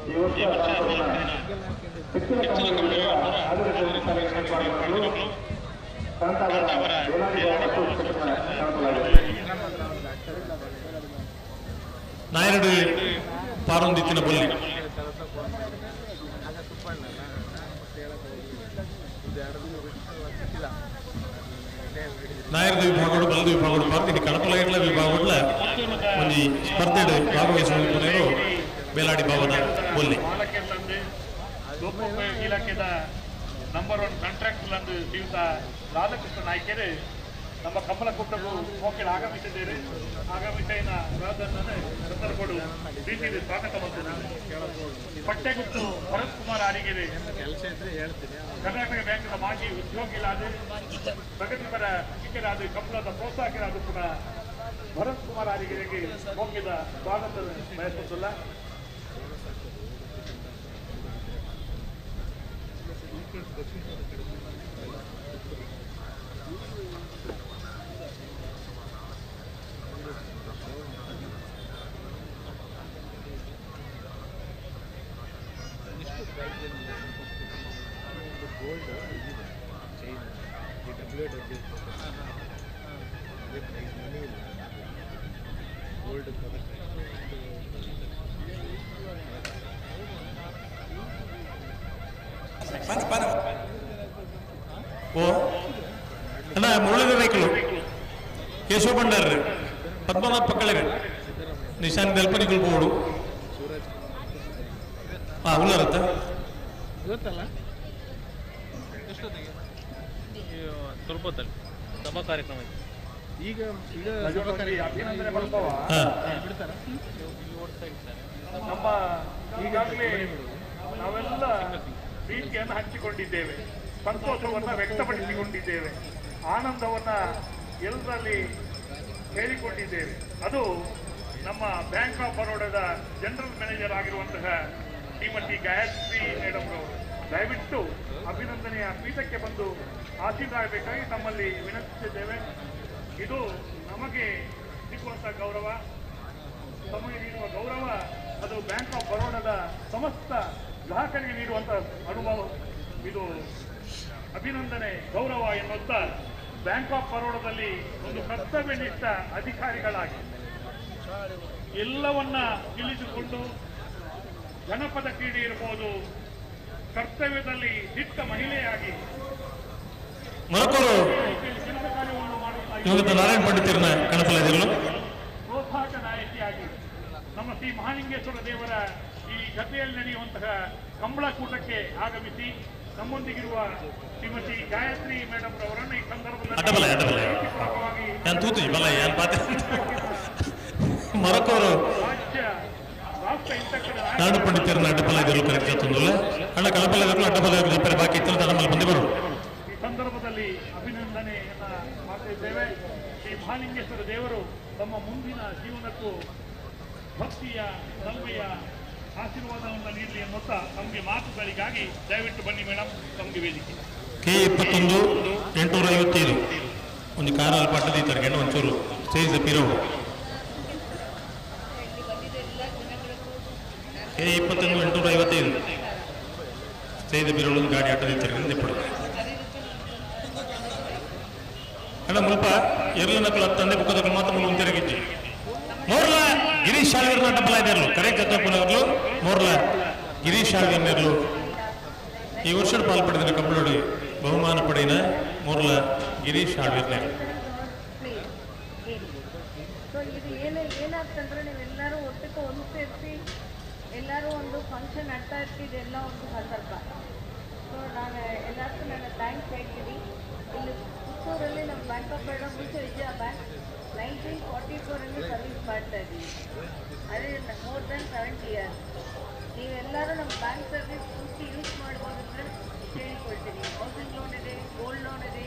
ಈ ವರ್ಷ ನಾಯರಡು ಪಾರೊಂದಿತ್ತಿನ ಬೊಲ್ಲಿ ನಾಯರದ ವಿಭಾಗಗಳು ಬಲದ ವಿಭಾಗಗಳು ಪಾರ್ತಿ ಕಣಪಲಗಲ ವಿಭಾಗಗಳ ಒಂಜಿ ಸ್ಪರ್ಧೆ ಭಾಗವಹಿಸುವ ಬೇಲಾಡಿ ಭಾವದ ಬೊಲ್ಲಿ. ಲೋಕೋಪಯೋಗಿ ಇಲಾಖೆದ ನಂಬರ್ 1 ಕಾಂಟ್ರಾಕ್ಟರ್ ಅಂದು ಶ್ರೀಯುತ ರಾಧಾಕೃಷ್ಣ ನಾಯ್ಕರು ನಮ್ಮ ಕಮಲಕೂಟಗೂ ಮೋಕೆಲ್ ಆಗಮಿಸಿದ್ದೇವೆ. ಆಗಮಿಸಿನ ರಾಧನ್ನು ಸಂದರ್ಭಗಳು ಪ್ರೀತಿಯಲ್ಲಿ ಸ್ವಾಗತ ಮಾಡ್ತಿದ್ದೇನೆ. ಪಟ್ಟೆಗುತ್ತು ಭರತ್ ಕುಮಾರ್ ಆರಿಗೆರೆ, ಕರ್ನಾಟಕ ಬ್ಯಾಂಕ್ನ ಮಾಜಿ ಉದ್ಯೋಗಿಗಳಾದ ಪ್ರಗತಿಪರ ಕೃಷಿಕರಾದ ಕಮಲದ ಪ್ರೋತ್ಸಾಹಕರಾದ ಕೂಡ ಭರತ್ ಕುಮಾರ್ ಆರಿಗೆರೆಗೆ ಮೋಕೆದ ಸ್ವಾಗತ ಬಯಸುತ್ತಿಲ್ಲ. ಓ ಅಣ್ಣ ಮುರಳೀಧರ ರೈಕಲು, ಕೇಶವ ಭಂಡಾರ, ಪದ್ಮನಾಭ ಪಕ್ಕಳೆರೆ, ನಿಶಾನ್ ದಲ್ಪನಿಗಳು ಬೋರ್ಡು ಹಾ ಉಳ್ಳಾರತ್ತ ಗೊತ್ತಲ್ಲ ಸ್ವಲ್ಪ ಹೊತ್ತಲ್ಲಿ ಸಭಾ ಕಾರ್ಯಕ್ರಮ ಇದೆ. ಈಗ ಈಗ ಅಭಿನಂದನೆ ಬರ್ತಾವ ನಮ್ಮ ಈಗಾಗಲೇ ನಾವೆಲ್ಲ ಪ್ರೀತಿಯನ್ನು ಹಂಚಿಕೊಂಡಿದ್ದೇವೆ, ಸಂತೋಷವನ್ನು ವ್ಯಕ್ತಪಡಿಸಿಕೊಂಡಿದ್ದೇವೆ, ಆನಂದವನ್ನು ಎಲ್ಲರಲ್ಲಿ ಹೇಳಿಕೊಂಡಿದ್ದೇವೆ. ಅದು ನಮ್ಮ ಬ್ಯಾಂಕ್ ಆಫ್ ಬರೋಡಾದ ಜನರಲ್ ಮ್ಯಾನೇಜರ್ ಆಗಿರುವಂತಹ ಶ್ರೀಮತಿ ಗಾಯತ್ರಿ ಮೇಡಮ್ ರವರು ದಯವಿಟ್ಟು ಅಭಿನಂದನೆಯ ಪೀಠಕ್ಕೆ ಬಂದು ಆಶೀರ್ವಾದಬೇಕಾಗಿ ತಮ್ಮಲ್ಲಿ ವಿನಂತಿಸಿದ್ದೇವೆ. ಇದು ನಮಗೆ ಸಿಕ್ಕುವಂಥ ಗೌರವ, ತಮಗೆ ನೀಡುವ ಗೌರವ ಅದು ಬ್ಯಾಂಕ್ ಆಫ್ ಬರೋಡಾದ ಸಮಸ್ತ ಗ್ರಾಹಕರಿಗೆ ನೀಡುವಂಥ ಅನುಭವ. ಇದು ಅಭಿನಂದನೆ ಗೌರವ ಎನ್ನುತ್ತಾ ಬ್ಯಾಂಕ್ ಆಫ್ ಬರೋಡಾದಲ್ಲಿ ಒಂದು ಕರ್ತವ್ಯನಿಷ್ಠ ಅಧಿಕಾರಿಗಳಾಗಿ ಎಲ್ಲವನ್ನ ತಿಳಿದುಕೊಂಡು ಜನಪದ ಕ್ರೀಡೆ ಇರಬಹುದು, ಕರ್ತವ್ಯದಲ್ಲಿ ದಿಟ್ಟ ಮಹಿಳೆಯಾಗಿ ಮರಕೂರು ಕೆಲಸ ಕಾರ್ಯವನ್ನು ಮಾಡುತ್ತಾ ಇವತ್ತು ನಾರಾಯಣ ಪಂಡಿತರನ್ನ ಕಣಪಲಾದಿರಲು ಪ್ರೋತ್ಸಾಹಕ ನಾಯಕಿಯಾಗಿ ನಮ್ಮ ಶ್ರೀ ಮಹಾಲಿಂಗೇಶ್ವರ ದೇವರ ಈ ಗದ್ದೆಯಲ್ಲಿ ನಡೆಯುವಂತಹ ಕಂಬಳಕೂಟಕ್ಕೆ ಆಗಮಿಸಿ ನಮ್ಮೊಂದಿಗಿರುವ ಶ್ರೀಮತಿ ಗಾಯತ್ರಿ ಮೇಡಮ್ ರವರನ್ನು ಈ ಅಡ್ಡಬಲ ಅಡ್ಡಬಲ ಸಂದರ್ಭದಲ್ಲಿ ಯಾನ್ ತೂತು ಬಲ ಯಾನ್ ಪಾತೆ ಮರಕೋರು ರಾಜ್ಯ ರಾಷ್ಟ್ರ ಹಿತಕರ ನಾಡು ಪಂಡಿತರನ್ನ ಅಡ್ಡಬಲ ಇದ್ದರು ಕರೆಕ್ಟ್ ತಂದುಲ್ಲ ಅಣ್ಣ ಕಳಪಲ ಇದ್ರು ಅಡ್ಡಬಲ ಜಪ್ಪರೆ ಬಾಕಿ ಇತ್ತು ತಡಮಲ್ ಬಂದು ಬರು. ಈ ಸಂದರ್ಭದಲ್ಲಿ ಅಭಿನಂದನೆಯನ್ನ ಮಾಡ್ತಿದ್ದೇವೆ. ಶ್ರೀ ಮಹಾಲಿಂಗೇಶ್ವರ ದೇವರು ತಮ್ಮ ಮುಂದಿನ ಜೀವನಕ್ಕೂ ಭಕ್ತಿಯ ನಲ್ಮೆಯ ಆಶೀರ್ವಾದವನ್ನು ನೀಡಲಿ ಎನ್ನುತ್ತಾ ತಮಗೆ ಮಾತುಗಳಿಗಾಗಿ ದಯವಿಟ್ಟು ಬನ್ನಿ ಮೇಡಮ್, ತಮಗೆ ವೇದಿಕೆ. ಕೆ 21 855 ಒಂದು ಕಾರಲ್ಲಿ ಪಟ್ಟದೀತರಿಗೆ ಒಂಚೂರು ಸ್ಟೇಜ್ ಪಿರೋ ಕೆ 21 855 ಸ್ಟೇಜ್ ಪಿರೋ ಒಂದು ಗಾಡಿ ಆಟದೀತರಿಗೆ ಇಪ್ಪಡು ಅಣ್ಣ ಮುಲ್ಪ ಎರ್ಲ ನಕಲು ಹತ್ತಂದೆ ಬುಕ್ಕದಕ್ಕಲು ಮಾತ್ರ ಮುಲ್ ಒಂತೆರಗಿಜ್ಜಿ ಮೋರ್ಲ ಗಿರೀಶ್ ಶಾಲ್ವೀರ್ನ ಅಡ್ಡಬಲ ಇದ್ದಾರಲು ಕರೆ ಕತ್ತಪ್ಪನವರು ಮೋರ್ಲ ಗಿರೀಶ್ ಶಾಲ್ವೀರ್ನರ್ಲು ಈ ವರ್ಷ ಪಾಲ್ಪಡೆದ ಕಂಬಳೋಡಿ ಬಹುಮಾನ ಪಡೆಯಿನ ಮೋರ್ಲ ಗಿರೀಶ್ ಶಾಲ್ವೀರ್ನರ್. ಸೊ ಇದು ಏನು ಏನಾಗ್ತಂದ್ರೆ ನೀವೆಲ್ಲರೂ ಒಟ್ಟಿಗೆ ಒಂದು ಸೇರಿಸಿ ಎಲ್ಲರೂ ಒಂದು ಫಂಕ್ಷನ್ ನಡ್ತಾ ಇರ್ತಿದೆ ಎಲ್ಲ ಒಂದು ಸಂದರ್ಭ. ಸೊ ನಾನು ಎಲ್ಲರಿಗೂ ನನ್ನ thanks ಹೇಳ್ತೀನಿ. ಇಲ್ಲಿ ಪುತ್ತೂರಲ್ಲಿ ನಮ್ಮ ಬ್ಯಾಂಕ್ ಆಫ್ ಬರೋಡ ಮುಂಚೆ ವಿಜಯ ಬ್ಯಾಂಕ್, 1944 ಅಲ್ಲಿ ಸರ್ವಿಸ್ ಮಾಡ್ತಾ ಇದ್ದೀವಿ. ಅದೇ ಮೋರ್ ದೆನ್ 70 ಇಯರ್ಸ್. ನೀವೆಲ್ಲರೂ ನಮ್ಮ ಬ್ಯಾಂಕ್ ಸರ್ವಿಸ್ ಪೂರ್ತಿ ಯೂಸ್ ಮಾಡ್ಬೋದು ಅಂತ ಕೇಳಿಕೊಳ್ತೀನಿ. ಹೌಸಿಂಗ್ ಲೋನ್ ಇದೆ, ಗೋಲ್ಡ್ ಲೋನ್ ಇದೆ,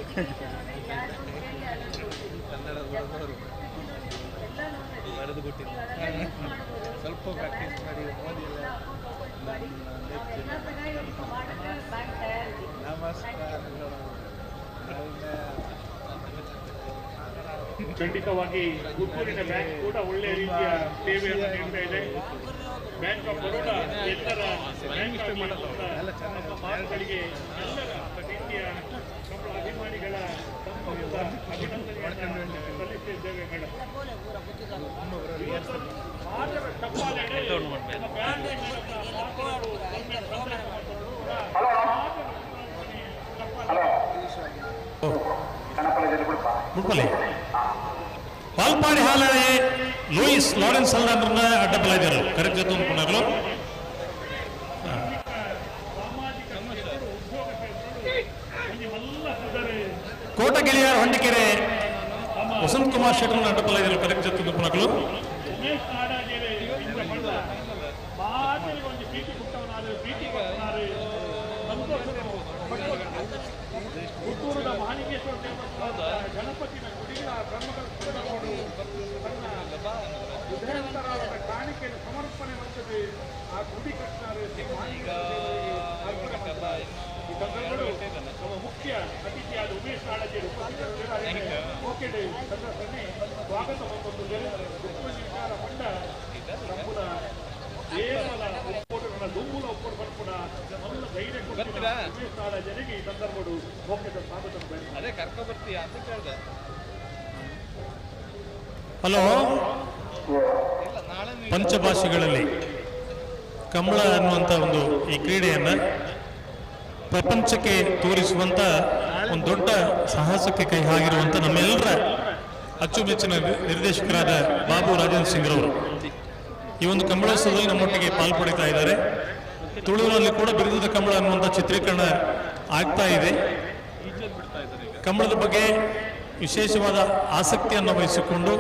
ಎಜುಕೇಷನ್ ಲೋನ್ ಇದೆ, ಯಾರು ಲೋನ್ ಕೇಳಿ ಅದನ್ನು ಕೊಡ್ತೀವಿ. ಎಲ್ಲ ಲೋನ್ ಇದೆ. ನೀವು ಅದೆಲ್ಲ ಯೂಸ್ ಮಾಡ್ಬೋದು. ಸ್ವಲ್ಪ ಪ್ರಾಕ್ಟೀಸ್ ಮಾಡಿ ಓದಿ ಎಲ್ಲ ಅಕೌಂಟ್ ಓಪನ್ ಮಾಡಿ. ನಾವೆಲ್ಲ ಸಹಾಯ ಮಾಡೋಕ್ಕೆ ಬ್ಯಾಂಕ್ ತಯಾರಿದೆ. ಖಂಡಿತವಾಗಿ ಪುತ್ತೂರಿನ ಬ್ಯಾಂಕ್ ಕೂಡ ಒಳ್ಳೆಯ ರೀತಿಯ ಸೇವೆಯನ್ನು ನೀಡ್ತಾ ಇದೆ. ಬ್ಯಾಂಕ್ ಆಫ್ ಬರೋಡಾ ಎಲ್ಲರ ಬ್ಯಾಂಕ್ ಆಗಿ ನಮ್ಮ ಮಾತುಗಳಿಗೆ ಎಲ್ಲರ ರೀತಿಯ ನಮ್ಮ ಅಭಿಮಾನಿಗಳ ಸಂಪರ್ಕದ ಅಭಿನಂದನೆಯನ್ನು ಸಲ್ಲಿಸಿದ್ದೇವೆ ಮೇಡಮ್. ಇವತ್ತು ಮಾದರ ಚಪ್ಪಾಳೆ ನಮ್ಮ ಬ್ಯಾಂಕ್ ಮುಟ್ಪಲೆ ಪಾಲ್ಪಾಡಿ ಹಾಲಳೆ ಲೂಯಿಸ್ ಲಾರೆನ್ಸ್ ಅಲ್ದಾಂಡ್ರನ್ನ ಅಡ್ಡಬಲಾದರು ಕರೆಕ್ಟ್ ಜೊತೆ ಅನ್ಕೊಂಡಾಗಲು. ಕೋಟಗಿಳಿಯಾರ್ ಹೊಂಡಿಕೆರೆ ವಸಂತ್ ಕುಮಾರ್ ಶೆಟ್ಟರ್ನ ಅಡ್ಡಬಲಾದರು ಕರೆಕ್ಟ್ ಜೊತೆ ಅನ್ಕೊಂಡಾಗಲು. ಉಮೇಶ್ ನಾಡಾಜೇರೆ ಇಂದ ಬಣ್ಣ ಮಾದರಿಗೆ ಒಂದು ಪ್ರೀತಿ ಕೊಟ್ಟವನಾರು ಪ್ರೀತಿ ಕೊಟ್ಟವನಾರು ಸಂತೋಷದ ಪುತ್ತೂರಿನ ಮಹಾಲಿಂಗೇಶ್ವರ ದೇವಸ್ಥಾನದ ಗಣಪತಿನ ಗುಡಿಗಳ ಬ್ರಹ್ಮಗಳ ತನ್ನ ಹೃದಯಾಂತರಾಳದ ಕಾಣಿಕೆಯನ್ನು ಸಮರ್ಪಣೆ ಮಾಡ್ತದೆ. ಆ ಗುಡಿ ಕಟ್ಟಿದ್ದಾರೆ. ಅರ್ಪಣೆ ಮಾಡ್ತಾರೆ. ಈ ಸಂದರ್ಭಗಳು ನಮ್ಮ ಮುಖ್ಯ ಅತಿಥಿಯಾದ ಉಮೇಶ್ ನಾಡಜೇರು ಉಪಸ್ಥಿತರಿದ್ದಾರೆ. ಓಕೆ ಸಂದರ್ಭದಲ್ಲಿ ಸ್ವಾಗತ ಹೊಂದಿದ್ದೇವೆ. ವಿಚಾರ ಪಂಡ ನಮ್ಮನ ಏಮಲ ಒಪ್ಪೋಟುಗಳ ದುಂಬುಲ ಒಪ್ಪೋಡು ಬರ್ಪುಣ ಮಲ್ಲ ಧೈರ್ಯ ಕೊಡ್ತಿರ ಉಮೇಶ್ ನಾಡಜರಿಗೆ ಈ ಸಂದರ್ಭಗಳು ಮೋಕ್ಷದ ಸ್ವಾಗತ. ಅದೇ ಕರ್ಕೊ ಬರ್ತೀಯಾ ಅಂತ ಕೇಳ್ದೆ. ಹಲೋ, ಪಂಚಭಾಷೆಗಳಲ್ಲಿ ಕಂಬಳ ಅನ್ನುವಂಥ ಒಂದು ಈ ಕ್ರೀಡೆಯನ್ನು ಪ್ರಪಂಚಕ್ಕೆ ತೋರಿಸುವಂಥ ಒಂದು ದೊಡ್ಡ ಸಾಹಸಕ್ಕೆ ಕೈ ಹಾಕಿರುವಂಥ ನಮ್ಮೆಲ್ಲರ ಅಚ್ಚುಮೆಚ್ಚಿನ ನಿರ್ದೇಶಕರಾದ ಬಾಬು ರಾಜೇಂದ್ರ ಸಿಂಗ್ ರವರು ಈ ಒಂದು ಕಂಬಳೋತ್ಸವದಲ್ಲಿ ನಮ್ಮೊಟ್ಟಿಗೆ ಪಾಲ್ಪಡಿತಾ ಇದ್ದಾರೆ. ತುಳುವಿನಲ್ಲಿ ಕೂಡ ಬಿರುದದ ಕಂಬಳ ಅನ್ನುವಂಥ ಚಿತ್ರೀಕರಣ ಆಗ್ತಾ ಇದೆ. ಕಂಬಳದ ಬಗ್ಗೆ ವಿಶೇಷವಾದ ಆಸಕ್ತಿಯನ್ನು ವಹಿಸಿಕೊಂಡು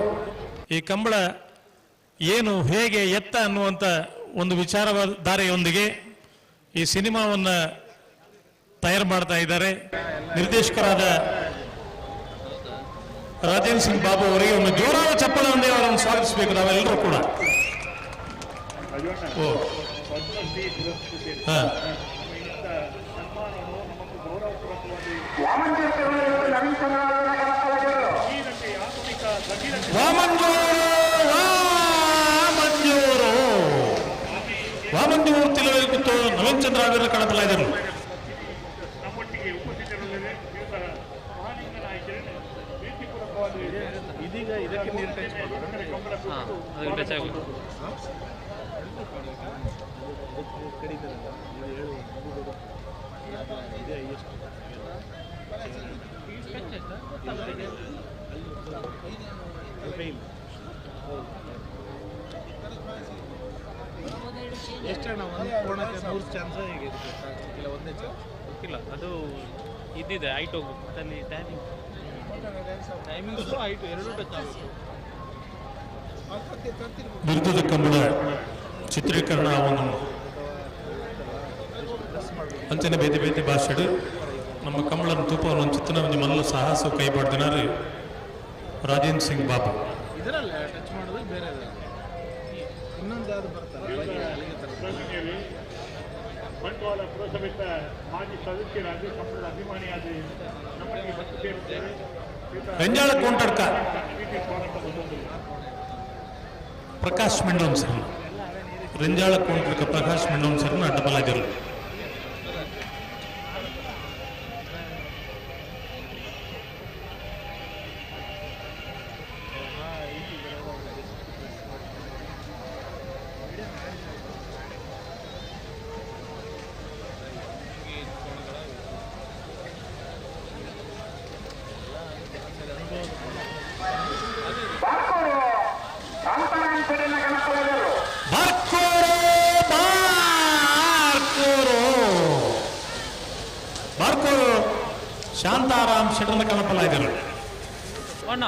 ಈ ಕಂಬಳ ಏನು, ಹೇಗೆ, ಎತ್ತ ಅನ್ನುವಂಥ ಒಂದು ವಿಚಾರಧಾರೆಯೊಂದಿಗೆ ಈ ಸಿನಿಮಾವನ್ನು ತಯಾರು ಮಾಡ್ತಾ ಇದ್ದಾರೆ. ನಿರ್ದೇಶಕರಾದ ರಾಜೇಂದ್ರ ಸಿಂಗ್ ಬಾಬು ಅವರಿಗೆ ಒಂದು ಜೋರಾದ ಚಪ್ಪಳವನ್ನೇ ಅವರನ್ನು ಸ್ವಾಗತಿಸಬೇಕು ನಾವೆಲ್ಲರೂ ಕೂಡ. ಓ ಹಾ. ವಾಮಂಜೂರು ವಾಮಂಜೂರು ವಾಮಂಜೂರು ತಿಲುವೆ ಕೂತು ನವೀನ್ ಚಂದ್ರ ಅವರ ಕಣದಲ್ಲ ಇದ್ದರು. ನಮ್ಮೊಟ್ಟಿಗೆ ಉಪಸ್ಥಿತರಿದ್ದಾರೆ. ಮಹಾಲಿಂಗ ನಾಯಕರನ್ನು ಪ್ರೀತಿಪೂರ್ವಕವಾಗಿ ಇದೀಗ ಇದಕ್ಕೆ ನೀರು ಟಚ್ ಅದಕ್ಕೆ ಟಚ್ ಆಗಬೇಕು. ಇದೆ ಎಷ್ಟು ಎಷ್ಟಣ್ಣ? ಒಂದು ಕೋಣಕ್ಕೆ 3 ಚಾನ್ಸ್ ಹೇಗೆ ಇಲ್ಲ ಒಂದೇ ಚಾನ್ಸ್? ಗೊತ್ತಿಲ್ಲ, ಅದು ಇದ್ದಿದೆ ಹೈಟ್ ಹೋಗ್ಬೇಕು. ಮತ್ತೆ ಅಲ್ಲಿ ಟೈಮಿಂಗ್ ಟೈಮಿಂಗ್ಸು ಹೈಟು ಎರಡೂ ಟಚ್ ಆಗಬೇಕು. ಬಿರುದದ ಕಂಬಳ ಚಿತ್ರೀಕರಣ ಒಂದು ಅಂಚನೆ ಬೇತೆ ಬೇತೆ ಭಾಷೆಡು ನಮ್ಮ ಕಂಬಳನ ತೂಪವನ್ನು ಚಿತ್ರನ ಒಂದು ಮಲ್ಲ ಸಾಹಸ ಕೈಬಾಡ್ದಿನಾರು ರಾಜೇಂದ್ರ ಸಿಂಗ್ ಬಾಬು. ಇದರಲ್ಲ ಟಚ್ ಮಾಡೋದು ಬೇರೆ ಇನ್ನೊಂದು ಯಾವ್ದು ಬರ್ತಲ್ಲ ಅಲ್ಲಿಗೆ ಪ್ರತಿನಿಧಿ ಬಂಟ್ವಾಳ ಪುರಸಭೆಯ ಮಾಜಿ ಸದಸ್ಯರಾಗಿ ಕಂಬಳದ ಅಭಿಮಾನಿಯಾದ ನಮ್ಮೊಟ್ಟಿಗೆ ಬಂದು ಸೇರುತ್ತೇವೆ. ರೆಂಜಾಳ ಕೋಂಟಡ್ಕ ಪ್ರಕಾಶ್ ಮೆಂಡೋನ್ ಸರ್, ರೆಂಜಾಳ ಕೋಂಟಡ್ಕ ಪ್ರಕಾಶ್ ಮೆಂಡೋನ್ ಸರ್ ಅಡ್ಡಬಲಾದಿರು. ಬಾರ್ಕೋರು ಬಾರ್ಕೋರು ಬಾರ್ಕೋರು ಶಾಂತಾರಾಮ್ ಶೆಟ್ಟರ್ನ ಕಣಪಲ್ಲ ಇದ್ದರು. ಅಣ್ಣ.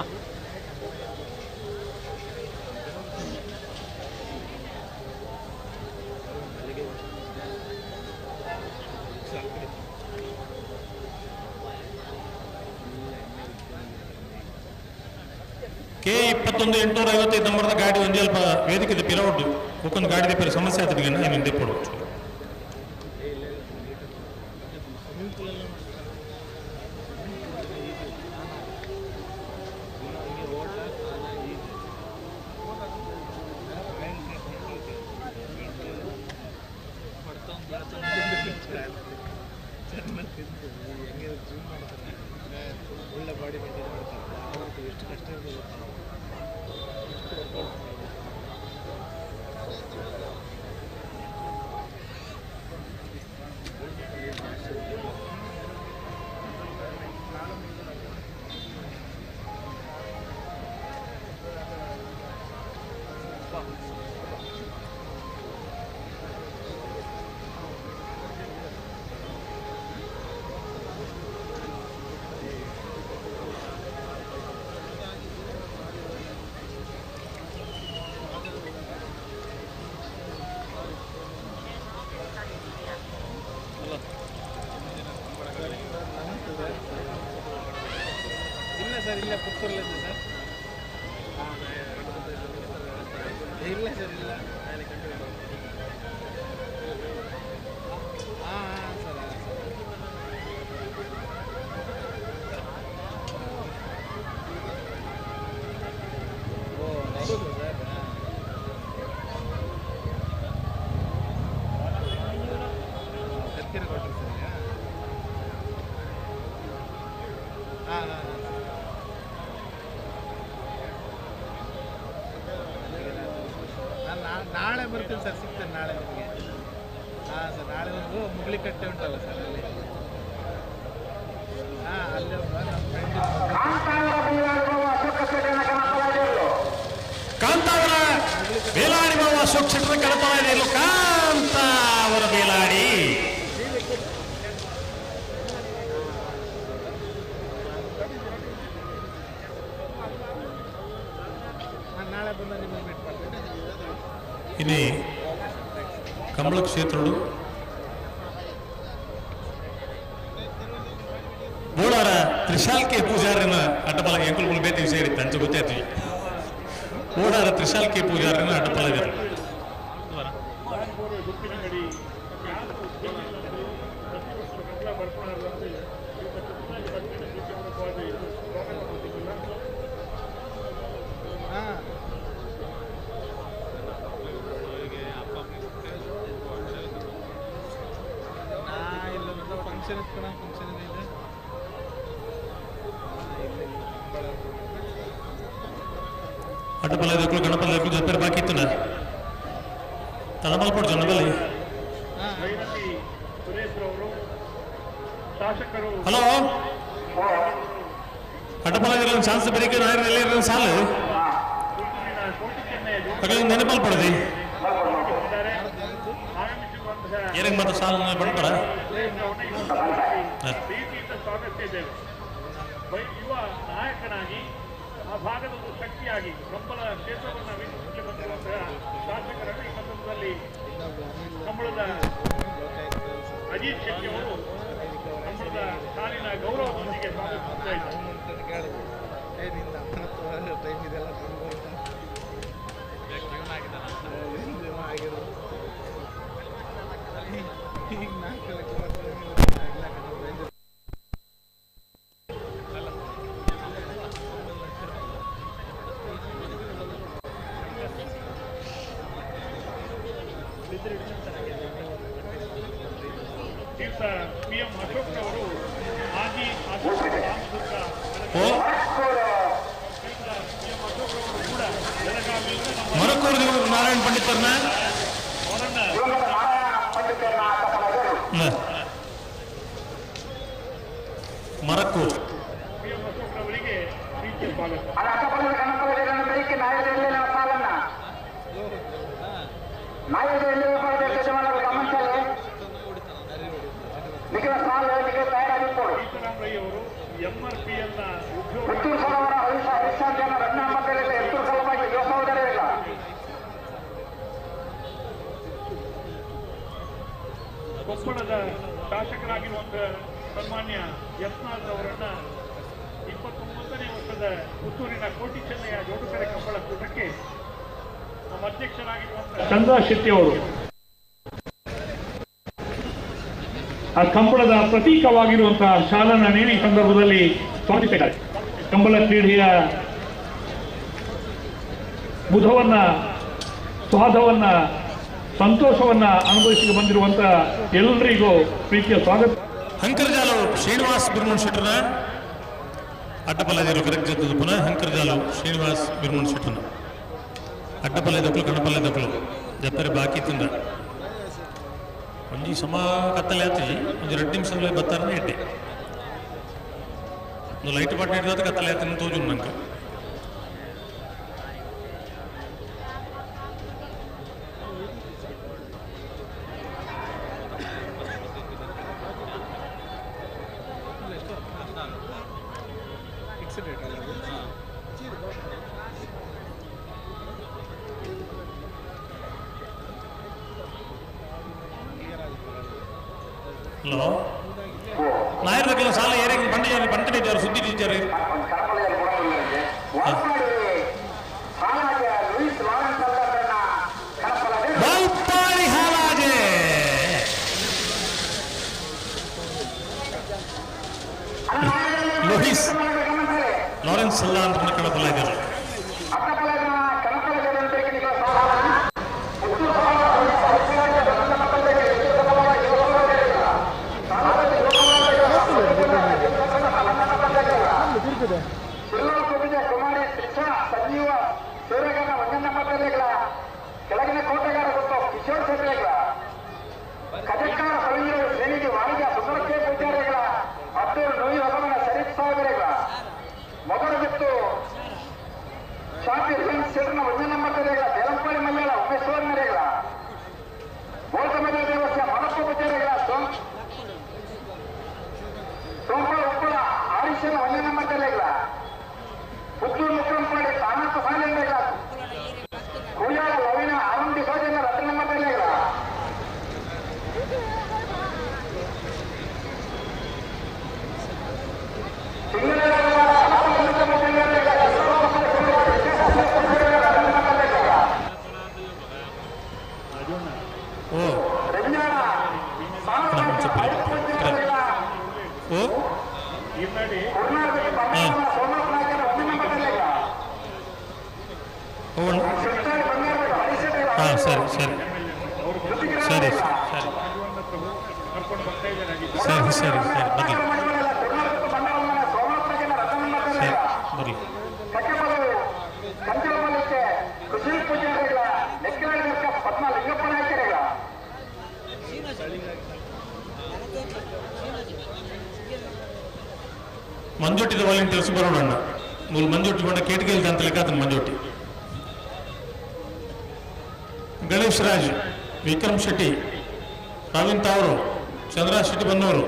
21 855 ನಂಬರ್ದ ಗಾಡಿ ಒಂಜಿ ಅಲ್ಪ ವೇದಿಕೆ ಪಿರವುಂಡು ಬೊಕ್ಕೊಂದು ಗಾಡಿ ಪಿರ ಸಮಸ್ಯೆ ಆತನಿಗೆ ಐನ್ ದೆಪ್ಪೊಡು. ಒಳ್ಳೆ ಬಾಡಿ ಮೇಂಟೈನ್ ಮಾಡ್ತಾರೆ, ಅವ್ರಿಗೆ ಎಷ್ಟು ಕಷ್ಟ ಇರ್ತದೆ ಗೊತ್ತಾ? ಎಷ್ಟು ವರ್ಕೌಟ್ ಮಾಡೋದು. ಇಲ್ಲ ಸರ್, ಇಲ್ಲ ಪುತ್ತೂರಲ್ಲಿದ್ದೆ ಸರ್. ಇಲ್ಲ ಸರ್, ಇಲ್ಲ ಹಾಂ ಹಾಂ ಸರ್, ಹಾಂ ಸರ್. ಓ ಹೌದು ಸರ್. ಹಾಂ ಕರ್ಕಿರ ಕೊಟ್ಟರು ಸರ್. ಹಾಂ ಹಾಂ ಹಾಂ ಸರ್. ನಾನು ನಾಳೆ ಬರ್ತೀನಿ ಸರ್, ಸಿಗ್ತೇನೆ ನಾಳೆ ನಿಮಗೆ. ಹಾಂ ಸರ್, ನಾಳೆ ಒಂದು ಮುಗುಳಿಕಟ್ಟೆ ಉಂಟಲ್ಲ ಸರ್ ಅಲ್ಲಿ. ಹಾಂ ಅಲ್ಲಿ ಒಬ್ಬ ನಮ್ಮ ಫ್ರೆಂಡ್ ಕಾಂತಾವರ ಬೇಲಾಡಿ ಬಾಬು ಅಶೋಕ್ ಶೆಟ್ಟರ್ ಕಡತಲ ಇದೆ. ಕಾಂತಾವರ ಬೇಲಾಡಿ ನಾನು ನಾಳೆ ಬಂದು ನಿಮ್ಮನ್ನು ಮೀಟ್ ಮಾಡ್ತೀನಿ. ಇನಿ ಕಂಬಳ ಕ್ಷೇತ್ರಡು ಬೋಳಾರ ತ್ರಿಶಾಲ್ಕೆ ಪೂಜಾರಿನ ಅಡ್ಡಬಲ ಎಂಕುಲ್ ಬೇತಿ ವಿಷಯ ಇತ್ತು ಅಂಚೆ ಗೊತ್ತಾಯ್ತು. ಬೋಳಾರ ತ್ರಿಶಾಲ್ಕೆ ಪೂಜಾರಿನ ಅಡ್ಡಬಲ ಇದೆ. ಹಾಂ ಇಲ್ಲ ಫಂಕ್ಷನ್ ಇತ್ತು, ಫಂಕ್ಷನ್ ಇದೆ. ಅಡ್ಡಬಲ ಇದಕ್ಕೂ ಗಣಪತಿ ಇದಕ್ಕೂ ಜೊತೆ ಬಾಕಿ ಇತ್ತು ನಾ ತಳಮಲ್ಪಡು ಜನಬಲಿ. ಭೈರತಿ ಸುರೇಶ್ ರವರು ಶಾಸಕರು. ಹಲೋ, ಅಡ್ಡಬಲ ಚಾನ್ಸ್ ಬರೀಕೆ ನಾಯರ್ ಸಾಲು ಅಗಲ ನೆನಪಲ್ ಪಡದಿ ಏನಿಗೆ ಮತ್ತೆ ಸಾಲು ಬಂಡ್ಪಡ. ಪ್ರೀತಿಯಿಂದ ಸ್ವಾಗತಿಸಿದ್ದೇವೆ. ಯುವ ನಾಯಕನಾಗಿ ಆ ಭಾಗದ ಒಂದು ಶಕ್ತಿಯಾಗಿ ಕಂಬಳ ಕ್ಷೇತ್ರವನ್ನು ವೀಕ್ಷಿಸಲಿಕ್ಕೆ ಬಂದಿರುವಂತಹ ಶಾಸಕರನ್ನು ಈ ಸಂದರ್ಭದಲ್ಲಿ ಕಂಬಳದ ಅಜೀತ್ ಶೆಟ್ಟಿ ಅವರು ಕಂಬಳದ ಸಾಲಿನ ಗೌರವದೊಂದಿಗೆ ಸ್ವಾಗತಿಸುತ್ತಾ ಇದ್ದಾರೆ. ತೀರ್ಥ ಪಿ ಎಂ ಅಶೋಕ್ ಅವರು ಮಾಜಿ ಶಾಸಕ ರಾಮದುರ್ಗ ಕೂಡ ಬೆಳಗಾವಿಯಿಂದ ನಮ್ಮ ಮರಕೂರು ನಾರಾಯಣ ಪಂಡಿತರನ್ನ ಮರಕೂರು ಪಿ ಎಂ ಅಶೋಕ್ ರವರಿಗೆ ಪ್ರೀತಿಯ ಸ್ವಾಗತ. ಸೀತಾರಾಮ್ ರೈ ಅವರು ಎಂಆರ್ಪಿಎಲ್ ನ ಉದ್ಯೋಗ ಕೊಪ್ಪಳದ ಶಾಸಕರಾಗಿರುವಂತಹ ಸನ್ಮಾನ್ಯ ಯತ್ನಾಳ್ ಅವರನ್ನ 29ನೇ ವರ್ಷದ ದಿನದ ಪುತ್ತೂರಿನ ಕೋಟಿ ಚೆನ್ನಯ್ಯ ಜೋಡುಕರೆ ಕಂಬಳ ಕೂಟಕ್ಕೆ ನಮ್ಮ ಅಧ್ಯಕ್ಷರಾಗಿರುವಂತಹ ಚಂದ್ರ ಶೆಟ್ಟಿ ಅವರು ಆ ಕಂಬಳದ ಪ್ರತೀಕವಾಗಿರುವಂತಹ ಶಾಲನ್ನ ನೀಡಿ ಈ ಸಂದರ್ಭದಲ್ಲಿ ಸ್ವಾಗತಿಸಿದ್ದಾರೆ. ಕಂಬಳ ಕ್ರೀಡೆಯ ಬುಧವನ್ನ, ಸ್ವಾದವನ್ನ, ಸಂತೋಷವನ್ನ ಅನುಭವಿಸಿ ಬಂದಿರುವಂತಹ ಎಲ್ಲರಿಗೂ ಪ್ರೀತಿಯ ಸ್ವಾಗತ. ಹಂಕರ್ಜಾಲು ಶ್ರೀನಿವಾಸ್ ಬಿರ್ಮಣ್ ಶೆಟ್ಟರ್ನ ಅಡ್ಡಪಲ್ಲದಿರು ಕರೆಕ್ಟ್ ಜೊತೆ ಪುನಃ ಹಂಕರ್ಜಾಲು ಶ್ರೀನಿವಾಸ್ ಬಿರ್ಮಣ್ ಶೆಟ್ಟರ್ನ ಅಡ್ಡಪಲ್ಲೆ ದಕ್ಕಲು ಕಣಪಲ್ಲೆ ದಕ್ಕಲು ಜಪ್ಪರೆ ಬಾಕಿ ತಿಂದ ಒಂಜಿ ಸಮ ಕತ್ತಲೆ ಆತಿ ಒಂಜಿ 2 ನಿಮಿಷ ಬತ್ತಾರನೆ ಇಟ್ಟೆ ಒಂದು ಲೈಟ್ ಪಾಟ್ ಹಿಡಿದ ಕತ್ತಲೆ ಆತಿನ ತೋಜು ನಂಗೆ. ಹಲೋ ನಾಯರ್ದಕ್ಕೆಲ್ಲ ಸಾಲ ಏರಿಯಾಗ ಬಂಡ ಬಂಟ ಟೀಚರ್ ಸುದ್ದಿ ಟೀಚರ್ ಬಲ್ಪಾಡಿ ಹಾಲಾಜೆ ಲೂಯಿಸ್ ಲಾರೆನ್ಸ್ ಅಲ್ಲ ಅಂತ ಕಣಪಲ್ಲ ಇದ್ದಾರೆ. ಕೆಳಗಿನ ಕೋಟೆಗಾರ ಗೊತ್ತು ಕಿಶೋರ್ ಶೆಟ್ಟರೆಗಳ ಕಜಕ್ಕಾರ ಸವಿಂದ್ರ ಶ್ರೇಣಿಗೆ ವಾಣಿಜ್ಯ ಸುಂದರಕ್ಕೆ ಪೂಜಾರಿಗಳ ಅಬ್ದುಲ್ ನೋಯಿ ಹೊಸಮನ ಶರೀಫ್ ಸಾಹೇಬರೆಗಳ ಮೊದಲು ಬಿತ್ತು ಶಾಂತಿ ಶೆಟ್ಟರ್ನ ಒಂದೇ ನಂಬರ್ ದೇಲಂಪಾಡಿ ಮಲ್ಯಾಳ ಉಮೇಶ್ವರನರೆಗಳ ಬೋಲ್ತಮಜ ದೇವಸ್ಥಾನ ಮನಪ್ಪ ಪೂಜಾರಿಗಳ ಸೋಂಪಳ ಉಪ್ಪಳ ಆರಿಶನ ಒಂದೇ ನಂಬರ್ ಪುತ್ತೂರು ಮುಕ್ಕಂಪಾಡಿ ತಾನಪ್ಪ ಸಾಲೆಂದೆಗಳ ಕೂಯಾಳ ಲವಿನ ಅರುಣ್ ಡಿಸೋಜನ ರತ್ನ ನಂಬರ್ ಓ ಓ ಹಾಂ ಸರಿ ಸರಿ ಸರಿ ಸರಿ ಸರಿ ಸರಿ ಸರಿ ಬರಲಿ ಸರಿ ಬರಲಿ. ಮಂಜೊಟ್ಟಿದ ವಾಲಂಟಿಯರ್ಸ್ ಬರೋಣ ಮೂಲು ಮಂಜೊಟ್ಟಿ ಬಂಡ ಕೇಟ್ಗೆಲ್ದ ಅಂತ ಲೆಕ್ಕ ಮಂಜೊಟ್ಟಿ. ಗಣೇಶ್ ರಾಜ್, ವಿಕ್ರಮ್ ಶೆಟ್ಟಿ, ಪ್ರವೀಣ್ ತಾವರು, ಚಂದ್ರ ಶೆಟ್ಟಿ ಬನ್ನೂರು,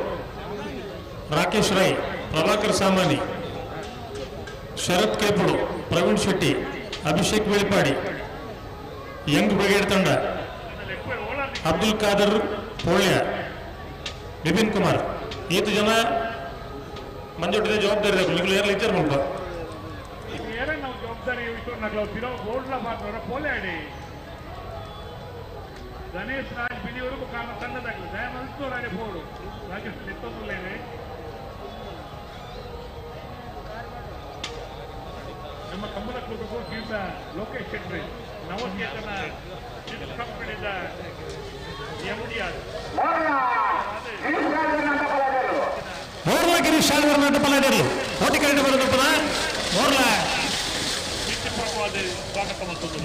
ರಾಕೇಶ್ ರೈ, ಪ್ರಭಾಕರ್ ಸಾಮಾನಿ, ಶರತ್ ಕೇಪುಡು, ಪ್ರವೀಣ್ ಶೆಟ್ಟಿ, ಅಭಿಷೇಕ್ ಬೆಳಿಪಾಡಿ, ಯಂಗ್ ಬ್ರಿಗೇಡ್ ತಂಡ, ಅಬ್ದುಲ್ ಖಾದರ್ ಪೋಳ್ಯ, ಬಿಪಿನ್ ಕುಮಾರ್. ಈತ ಜನ ಮಂಜೊಟ್ಟಿದ ಜವಾಬ್ದಾರಿ ನಿಗುಲು ಏರ್ಲ ಇಚ್ಚಾರ ಮುಲ್ಪ ನಾವು ಜವಾಬ್ದಾರಿ ಪೋಲೆ ಗಣೇಶ್ ರಾಜ್ ಬಿಳಿಯವರು ಕಾರಣ ತಂಡದಾಗಲಿ ದಯಮಲ್ತೂರಾಗೆ ಬೋರ್ಡು ರಾಜೇಶ್ ನಿತ್ತೊಂದುಲೇನೆ. ನಮ್ಮ ಕಂಬಳ ಕೂಟಕ್ಕೂ ಶ್ರೀಯುತ ಲೋಕೇಶ್ ಶೆಟ್ಟಿ ನವಚೇತನ ಚಿಟ್ ಕಂಪನಿದ ಎಂಡಿಆರ್ ಮೋರ್ಲ ಗಿರೀಶ್ ಶಾಲ್ವರ್ ನಟಪಲ್ಲರು ಕೋಟಿ ಕರೆಂಟ್ ಬರೋದಪ್ಪದ ಮೋರ್ಲ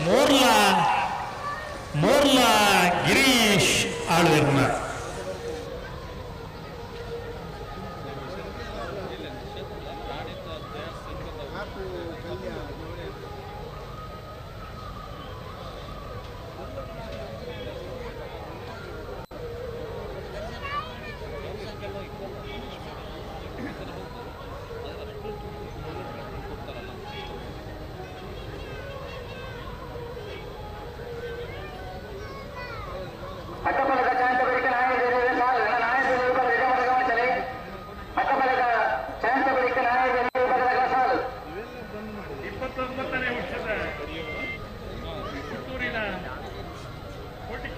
ಮೋರ್ಲ ಮೋರ್ಲ ಗಿರೀಶ್ ಆಳ್ವೆರ್ನ.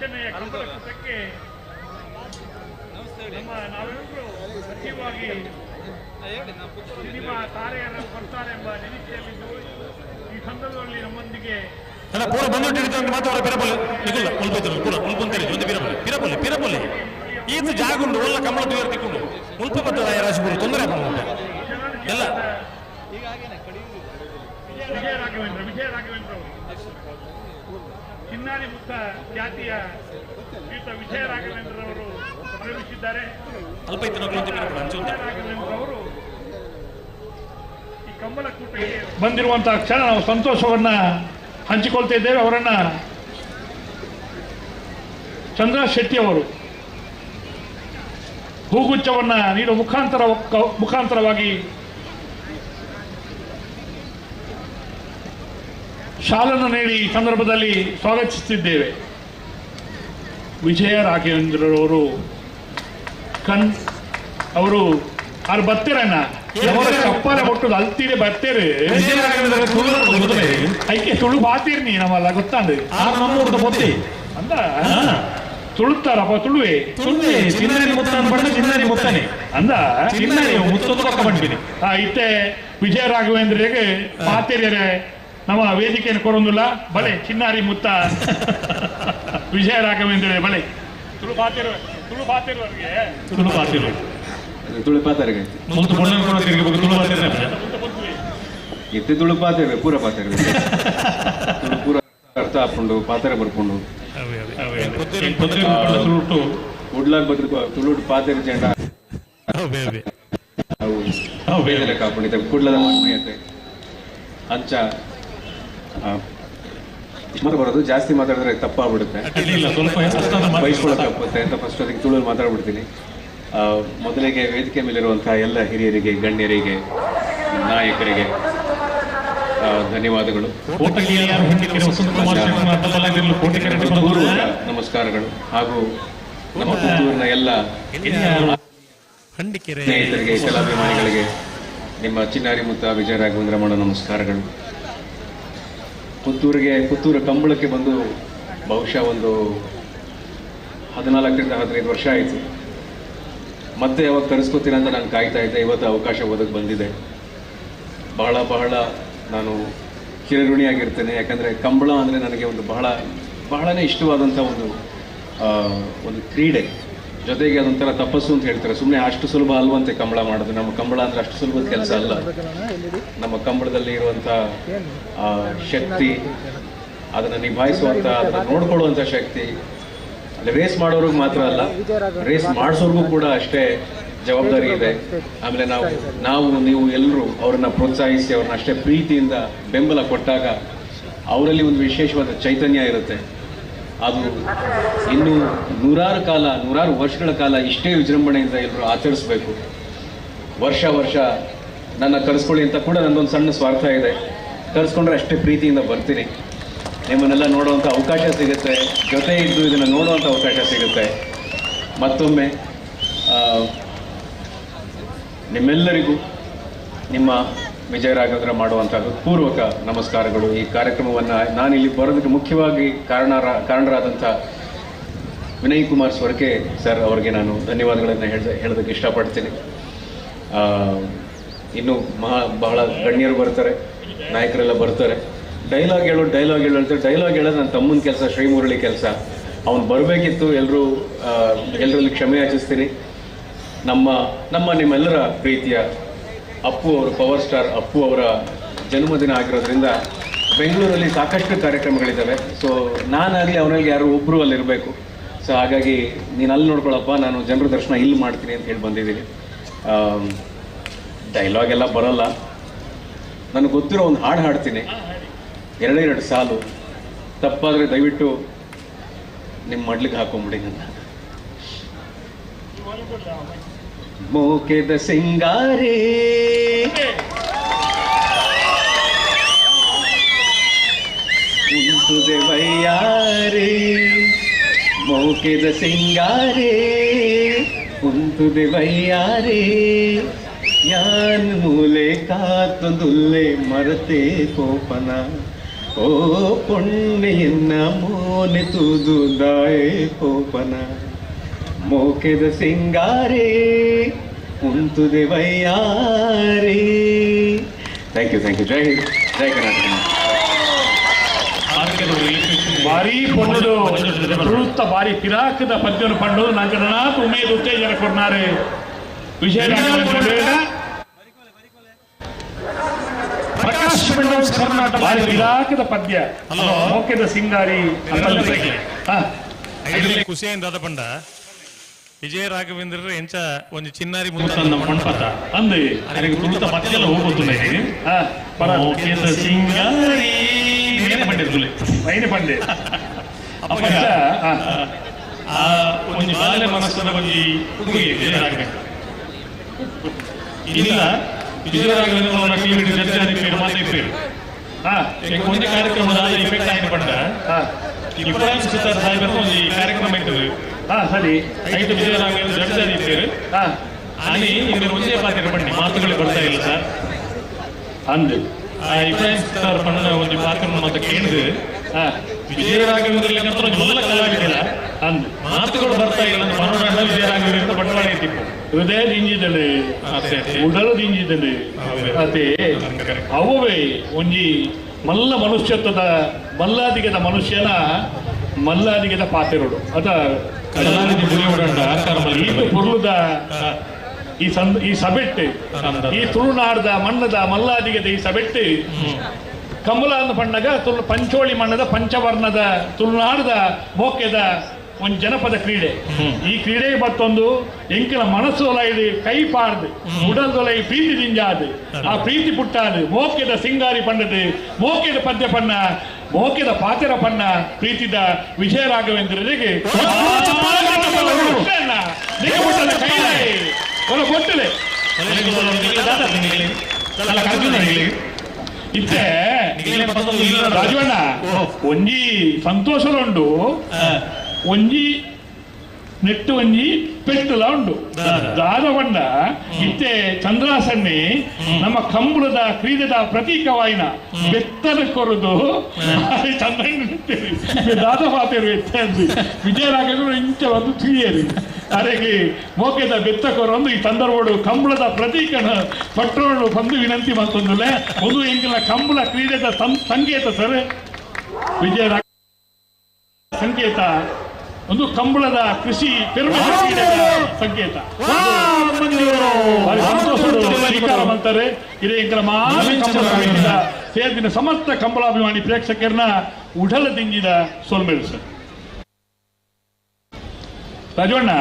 ಚೆನ್ನಯ್ಯ ಕಂಬಳಕೂಟಕ್ಕೆ ನಮ್ಮ ನಾವೆಲ್ಲರೂ ಸಚಿವವಾಗಿ ಸಿನಿಮಾ ತಾರೆಯರು ಬರ್ತಾರೆ ಎಂಬ ನಿರೀಕ್ಷೆಯಲ್ಲಿದ್ದು ಈ ಸಂದರ್ಭದಲ್ಲಿ ನಮ್ಮೊಂದಿಗೆ ಅಲ್ಲ ಪೂರ ಬಂದು ಮಾತ್ರ ಅವರ ಪಿರಪೊಲೆ ನಿಗುಲ್ಲ ಮುಲ್ಪೈತರು ಪೂರ ಮುಲ್ಪಂತೇರಿ ಒಂದು ಪಿರಪೊಲೆ ಪಿರಪೊಲೆ ಪಿರಪೊಲೆ ಈತ ಜಾಗುಂಡು ಒಲ್ಲ ಕಮಲ ತುಯರ್ ತಿಕ್ಕೊಂಡು ಮುಲ್ಪ ಬತ್ತದ ರಾಶಿಪುರ ತೊಂದರೆ ಆಪುಂಡು ಎಲ್ಲ ವಿಜಯ ರಾಘವೇಂದ್ರ ವಿಜಯ ರಾಘವೇಂದ್ರ ಅವರು ಚಿನ್ನಾರಿ ಮುತ್ತ ಖ್ಯಾತಿಯ ಶ್ರೀಯುತ ವಿಜಯ ರಾಘವೇಂದ್ರ ಅವರು ಆಗಮಿಸಿದ್ದಾರೆ. ಅಲ್ಪ ಇತ್ತು ವಿಜಯ ರಾಘವೇಂದ್ರ ಅವರು ಈ ಕಂಬಳಕೂಟಕ್ಕೆ ಬಂದಿರುವಂತಹ ಕ್ಷಣ ನಾವು ಸಂತೋಷವನ್ನ ಹಂಚಿಕೊಳ್ತಾ ಇದ್ದೇವೆ. ಅವರನ್ನ ಚಂದ್ರ ಶೆಟ್ಟಿ ಅವರು ಹೂಗುಚ್ಛವನ್ನ ನೀಡುವ ಮುಖಾಂತರವಾಗಿ ಶಾಲನ್ನು ನೀಡಿ ಈ ಸಂದರ್ಭದಲ್ಲಿ ಸ್ವಾಗತಿಸುತ್ತಿದ್ದೇವೆ. ವಿಜಯ ರಾಘವೇಂದ್ರರವರು ಅವರು ಆರು ಬತ್ತೀರಣ್ಣ ಚಪ್ಪಾಳೆ ಕೊಟ್ಟು ಅಲ್ತೀರೆ ಬರ್ತೇರೆ ಐಕೆ ತುಳು ಬಾತೀರ್ನಿ ನಮ್ಮಲ್ಲ ಗೊತ್ತಾಂಡು ಅಂದ ತುಳುತ್ತಾರಪ್ಪ ತುಳುವೆ ತುಳುವೆ ಚಿನ್ನರಿ ಮುತ್ತಾನ ಬಣ್ಣ ಚಿನ್ನರಿ ಮುತ್ತಾನೆ ಅಂದ ಚಿನ್ನರಿ ಮುತ್ತೊಂದು ಪಕ್ಕ ಬಂಡಿನಿ. ಇತ್ತೆ ವಿಜಯ ರಾಘವೇಂದ್ರಿಗೆ ಪಾತೇರಿಯರೆ ನಮ್ಮ ವೇದಿಕೆಯನ್ನು ಕೊರೊಂದಿಲ್ಲ ಬಳೆ ಚಿನ್ನಾರಿ ಮುತ್ತ ವಿಜಯ ರಾಘವೇಂದ್ರ ಬಳೆ ತುಳು ಪಾತಿರುವ ತುಳು ಪಾತಿರುವವರಿಗೆ ತುಳು ಪಾತಿರು ತುಳು ಪಾತರಿಗೆ ಮುತ್ತು ಬಣ್ಣ ಕೂಡ ತಿರುಗಬೇಕು ತುಳು ಪಾತಿರ ಇತ್ತೆ ತುಳು ಪಾತಿರ್ವೆ ಪೂರ ಪಾತಿರ್ವೆ ತುಳು ಪೂರ ಅರ್ಥ ಆಪುಂಡು ಪಾತ್ರೆ ಬರ್ಪುಂಡು ಉಡ್ಲಾಗ್ ಬದ್ರ ತುಳು ಪಾತಿರ್ ಜೆಂಡ ಅವು ಬೇರೆ ಕಾಪುಂಡು ಇತ್ತೆ ಕುಡ್ಲದ ಮಣ್ಣು ಅಂಚ ಮಾತು ಬರೋದು ಜಾಸ್ತಿ ಮಾತಾಡಿದ್ರೆ ತಪ್ಪಾಗ್ಬಿಡುತ್ತೆ, ಬೈಸ್ಕೊಳ್ಳೋಕೆ ತಪ್ಪುತ್ತೆ ಅಂತ ಫಸ್ಟ್ ಅದಕ್ಕೆ ತುಳುವಲ್ಲಿ ಮಾತಾಡ್ಬಿಡ್ತೀನಿ. ಮೊದಲಿಗೆ ವೇದಿಕೆ ಮೇಲಿರುವಂತಹ ಎಲ್ಲ ಹಿರಿಯರಿಗೆ, ಗಣ್ಯರಿಗೆ, ನಾಯಕರಿಗೆ ಧನ್ಯವಾದಗಳು, ನಮಸ್ಕಾರಗಳು. ಹಾಗೂ ನಮ್ಮ ಪುತ್ತೂರಿನ ಎಲ್ಲ ಸ್ನೇಹಿತರಿಗೆ, ಕಲಾಭಿಮಾನಿಗಳಿಗೆ ನಿಮ್ಮ ಚಿನ್ನಾರಿ ಮುತ್ತ ವಿಜಯ ರಾಘವೇಂದ್ರ ಮಾಡೋ ನಮಸ್ಕಾರಗಳು. ಪುತ್ತೂರು ಕಂಬಳಕ್ಕೆ ಬಂದು ಬಹುಶಃ ಒಂದು 14ರಿಂದ 15 ವರ್ಷ ಆಯಿತು. ಮತ್ತೆ ಯಾವಾಗ ಕರೆಸ್ಕೋತೀರ ಅಂತ ನಾನು ಕಾಯ್ತಾ ಇದ್ದೆ. ಇವತ್ತು ಅವಕಾಶ ಒದಗಿ ಬಂದಿದೆ. ಬಹಳ ಬಹಳ ನಾನು ಚಿರಋಣಿಯಾಗಿರ್ತೇನೆ. ಯಾಕಂದರೆ ಕಂಬಳ ಅಂದರೆ ನನಗೆ ಒಂದು ಬಹಳ ಬಹಳನೇ ಇಷ್ಟವಾದಂಥ ಒಂದು ಒಂದು ಕ್ರೀಡೆ. ಜೊತೆಗೆ ಅದೊಂಥರ ತಪಸ್ಸು ಅಂತ ಹೇಳ್ತಾರೆ. ಸುಮ್ಮನೆ ಅಷ್ಟು ಸುಲಭ ಅಲ್ವಂತೆ ಕಂಬಳ ಮಾಡೋದು. ನಮ್ಮ ಕಂಬಳ ಅಂದರೆ ಅಷ್ಟು ಸುಲಭದ ಕೆಲಸ ಅಲ್ಲ. ನಮ್ಮ ಕಂಬಳದಲ್ಲಿ ಇರುವಂಥ ಶಕ್ತಿ, ಅದನ್ನು ನಿಭಾಯಿಸುವಂಥ, ಅದನ್ನು ನೋಡ್ಕೊಳ್ಳುವಂಥ ಶಕ್ತಿ, ಅಲ್ಲಿ ರೇಸ್ ಮಾಡೋರ್ಗೆ ಮಾತ್ರ ಅಲ್ಲ, ರೇಸ್ ಮಾಡಿಸೋರ್ಗೂ ಕೂಡ ಅಷ್ಟೇ ಜವಾಬ್ದಾರಿ ಇದೆ. ಆಮೇಲೆ ನಾವು ನಾವು ನೀವು ಎಲ್ಲರೂ ಅವ್ರನ್ನ ಪ್ರೋತ್ಸಾಹಿಸಿ ಅವ್ರನ್ನ ಅಷ್ಟೇ ಪ್ರೀತಿಯಿಂದ ಬೆಂಬಲ ಕೊಟ್ಟಾಗ ಅವರಲ್ಲಿ ಒಂದು ವಿಶೇಷವಾದ ಚೈತನ್ಯ ಇರುತ್ತೆ. ಅದು ಇನ್ನೂ ನೂರಾರು ವರ್ಷಗಳ ಕಾಲ ಇಷ್ಟೇ ವಿಜೃಂಭಣೆಯಿಂದ ಎಲ್ಲರೂ ಆಚರಿಸಬೇಕು. ವರ್ಷ ವರ್ಷ ನನ್ನ ಕರೆಸ್ಕೊಳ್ಳಿ ಅಂತ ಕೂಡ ನನ್ನೊಂದು ಸಣ್ಣ ಸ್ವಾರ್ಥ ಇದೆ. ಕರೆಸ್ಕೊಂಡ್ರೆ ಅಷ್ಟೇ ಪ್ರೀತಿಯಿಂದ ಬರ್ತೀನಿ. ನಿಮ್ಮನ್ನೆಲ್ಲ ನೋಡುವಂಥ ಅವಕಾಶ ಸಿಗುತ್ತೆ, ಜೊತೆ ಇದ್ದು ಇದನ್ನು ನೋಡುವಂಥ ಅವಕಾಶ ಸಿಗುತ್ತೆ. ಮತ್ತೊಮ್ಮೆ ನಿಮ್ಮೆಲ್ಲರಿಗೂ ನಿಮ್ಮ ವಿಜಯ ರಾಘವೇಂದ್ರ ಮಾಡುವಂಥ ಪೂರ್ವಕ ನಮಸ್ಕಾರಗಳು. ಈ ಕಾರ್ಯಕ್ರಮವನ್ನು ನಾನಿಲ್ಲಿ ಬರೋದಕ್ಕೆ ಮುಖ್ಯವಾಗಿ ಕಾರಣರಾದಂಥ ವಿನಯ್ ಕುಮಾರ್ ಸೊರಕೆ ಸರ್ ಅವರಿಗೆ ನಾನು ಧನ್ಯವಾದಗಳನ್ನು ಹೇಳೋದಕ್ಕೆ ಇಷ್ಟಪಡ್ತೀನಿ. ಇನ್ನು ಬಹಳ ಗಣ್ಯರು ಬರ್ತಾರೆ, ನಾಯಕರೆಲ್ಲ ಬರ್ತಾರೆ. ಡೈಲಾಗ್ ಹೇಳು ಹೇಳ್ತಾರೆ. ಡೈಲಾಗ್ ಹೇಳೋದು ನನ್ನ ತಮ್ಮನ ಕೆಲಸ, ಶ್ರೀಮುರಳಿ ಕೆಲಸ. ಅವನು ಬರಬೇಕಿತ್ತು. ಎಲ್ಲರಲ್ಲಿ ಕ್ಷಮೆ ಯಾಚಿಸ್ತೀನಿ. ನಮ್ಮ ನಮ್ಮ ನಿಮ್ಮೆಲ್ಲರ ಪ್ರೀತಿಯ ಅಪ್ಪು ಅವರು, ಪವರ್ ಸ್ಟಾರ್ ಅಪ್ಪು ಅವರ ಜನ್ಮದಿನ ಆಗಿರೋದ್ರಿಂದ ಬೆಂಗಳೂರಲ್ಲಿ ಸಾಕಷ್ಟು ಕಾರ್ಯಕ್ರಮಗಳಿದ್ದಾವೆ. ಸೊ ನಾನಾಗಲಿ ಅವನಲ್ಲಿ ಯಾರೋ ಒಬ್ಬರು ಅಲ್ಲಿರಬೇಕು. ಸೊ ಹಾಗಾಗಿ ನೀನು ಅಲ್ಲಿ ನೋಡ್ಕೊಳ್ಳಪ್ಪ, ನಾನು ಜನರ ದರ್ಶನ ಇಲ್ಲಿ ಮಾಡ್ತೀನಿ ಅಂತ ಹೇಳಿ ಬಂದಿದ್ದೀನಿ. ಡೈಲಾಗ್ ಎಲ್ಲ ಬರೋಲ್ಲ, ನನಗೆ ಗೊತ್ತಿರೋ ಒಂದು ಹಾಡು ಹಾಡ್ತೀನಿ, 2 ಸಾಲು. ತಪ್ಪಾದರೆ ದಯವಿಟ್ಟು ನಿಮ್ಮ ಮಡ್ಲಿಗೆ ಹಾಕೊಂಬಿಡಿ ನನ್ನ. ಮೋಕೆದ ಸಿಂಗಾರೇ ಉಂಟುದೆ ವೈಯಾರೇ, ಮೋಕೆದ ಸಿಂಗಾರೇ ಉಂಟುದೆ ವೈಯಾರೇ, ಯಾನ್ ಮೂಲೆ ಕಾತೊಂದುಲ್ಲೆ ಮರತೆ ಕೋಪನ, ಓ ಪೊಣ್ಣೆಯನ್ನ ಮೋನೆ ತೂದು ದಾಯೆ ಪೋಪನ ಮೋಕೆದ ಸಿಂಗಾರೇ ಉಂತುದೆ ವೈಯಾರೇ. Thank you, thank you. Jai Hind, Jai Karnataka. ಭಾರಿ ಪೊಣ್ಣುಡು ತುಳುತ್ತ ಭಾರಿ ಪಿರಾಕದ ಪದ್ಯನು ಪಂಡು ನಂಗೆ ಉಮೇದ್ ಉತ್ತೇಜನ ಕೊಡ್ನಾರೆ ವಿಜಯ ಪ್ರಕಾಶ್ ಕರ್ನಾಟಕ ಭಾರಿ ಪಿರಾಕದ ಪದ್ಯ ಮೋಕೆದ ಸಿಂಗಾರಿ. ಖುಷಿ ದಾದ ಪಂಡ ವಿಜಯ ರಾಘವೇಂದ್ರ ಎಂಚ ಒಂಜಿ ಚಿನ್ನಾರಿ ಪಂಪತ ಅಂದೆ ಅರೆಗೆ ತುಳುತ ಪದ್ಯಲ ಹೋಗುತ್ತುಂಡೆ ಮೋಕೆದ ಸಿಂಗಾರಿ ನೇನೆ ಪಂಡೆ ಐನೆ ಪಂಡೆ ಅಪಗ ಆ ಒಂಜಿ ಬಾಲೆ ಮನಸ್ಸದ ಒಂಜಿ ಉಡುಗೆ ವಿಜಯ ರಾಘವೇಂದ್ರ ಇಲ್ಲ ವಿಜಯ ರಾಘವೇಂದ್ರ ಟಿವಿ ಜಡ್ಜ್ ಆಗಿ ಮಾತಾಡ್ತೀರಿ. ಒಂಜಿ ಕಾರ್ಯಕ್ರಮದ ಇಫೆಕ್ಟ್ ಆಗಿ ಪಂಡ ಇಬ್ರಾಹಿಂ ಸುತಾರ್ ಸಾಹೇಬ್ ಒಂಜಿ ಕಾರ್ಯಕ್ರಮ ಇರ್ತದೆ. ಸರಿ ಐದು ವಿಜಯ ರಾಘವೇಂದ್ರ ಜಡ್ಜ್ ಆಗಿದ್ದೀರಿ. ಆನಿ ಇದರ ಒಂದೇ ಪಾತ್ರ ಬನ್ನಿ ಮಾತುಗಳು ಬರ್ತಾ ಇಲ್ಲ ಸರ್ ಅಂದು ಆ ಇಬ್ರಾಹಿಂ ಸುತಾರ್ ಪಣ್ಣನ ಒಂಜಿ ಪಾತ್ರ ಮಾತ ಕೇಳಿದು ವಿಜಯ ರಾಘವೇಂದ್ರ ಒಂಜಿ ಮೊದಲ ಕಲಾವಿದಲ್ಲ ಅಂದು ಮಾತುಗಳು ಬರ್ತಾ ಇಲ್ಲ ಅಂತ ಮನೋರಣ್ಣ ವಿಜಯ ರಾಘವೇಂದ್ರ ಬಂಡವಾಳ ಇತ್ತಿತ್ತು. ಹೃದಯ ದಿಂಜಿದಳು ಉಡಲು ದಿಂಜಿದಳು ಅದೇ ಅವೇ ಒಂಜಿ ಮಲ್ಲ ಮನುಷ್ಯತ್ವದ ಮಲ್ಲಾದಿಗದ ಮನುಷ್ಯನ ಮಲ್ಲಾದಿಗದ ಪಾತೆರುಡು ಅದ ಕಲಾನಿಧಿ ಬುಲಿಯುಡಂಡ ಈ ಪೊರ್ಲುದ ಈ ಈ ಸಬೆಟ್ಟು ಈ ತುಳುನಾಡ್ದ ಮಣ್ಣದ ಮಲ್ಲಾದಿಗದ ಈ ಸಬೆಟ್ಟು ಕಮಲ ಅಂದ ಪಣ್ಣಗ ತುಳು ಪಂಚೋಳಿ ಮಣ್ಣದ ಪಂಚವರ್ಣದ ತುಳುನಾಡ್ದ ಮೋಕೆದ ಒಂದು ಜನಪದ ಕ್ರೀಡೆ. ಈ ಕ್ರೀಡೆ ಮತ್ತೊಂದು ಎಂಕಿನ ಮನಸ್ಸು ಒಲೈದು ಕೈ ಪಾಡ್ದು ಉಡಲ್ದೊಲೈ ಪ್ರೀತಿ ದಿಂಜಾದು ಆ ಪ್ರೀತಿ ಪುಟ್ಟಾದು ಮೋಕೆದ ಸಿಂಗಾರಿ ಪಣ್ಣದು ಮೋಕೆದ ಪದ್ಯ ಪಣ್ಣ ಮೋಕೆದ ಪಾತೆರ ಪಣ್ಣ ಪ್ರೀತಿದ ವಿಜಯ ರಾಘವೇಂದ್ರರಿಗೆ ಕೊಟ್ಟಲೆ ಇತ್ತೆ ರಾಜವಣ್ಣ ಒಂಜಿ ಸಂತೋಷಲುಂಡು ಒಂಜಿ ನೆಟ್ಟು ಒಂಜಿ ಪೆಟ್ಟುಲ ಉಂಡು ದಾದವಣ್ಣ ಇತ್ತೆ ಚಂದ್ರಾಸನ್ನಿ ನಮ್ಮ ಕಂಬಳದ ಕ್ರೀಡೆದ ಪ್ರತೀಕವಾಯಿನ ಬೆತ್ತದ ಕೊರದು ಚಂದ್ರಣ್ಣ ದಾದ ಪಾತೆರು ಇತ್ತೆ ವಿಜಯ ರಾಘವೇಂದ್ರ ಇಂಚ ಒಂದು ತಿಳಿಯರಿ ಅರೆಗೆ ಮೋಕೆದ ಬೆತ್ತ ಕೊರೊಂದು ಈ ಸಂದರ್ಭಡು ಕಂಬಳದ ಪ್ರತೀಕನ ಪಟ್ಟೋಡು ಬಂದು ವಿನಂತಿ ಮತ್ತೊಂದುಲೆ ಒಂದು ಎಂಕಿನ ಕಂಬಳ ಕ್ರೀಡೆದ ಸಂಕೇತ ಸರ್ ವಿಜಯ ಸಂಕೇತ ಒಂದು ಕಂಬಳದ ಕೃಷಿ ಪೆರುಮೆ ಸಂಕೇತ ಸ್ವೀಕಾರ ಮಾಡ್ತಾರೆ. ಇದೇ ಎಂಕಲ ಮಾತ್ರ ಸೇರ್ದಿನ ಸಮಸ್ತ ಕಂಬಳಾಭಿಮಾನಿ ಪ್ರೇಕ್ಷಕರನ್ನ ಉಡಲ ದಿಂಜಿದ ಸೋಲ್ಮೇಲು ಸರ್. ರಾಜವಣ್ಣ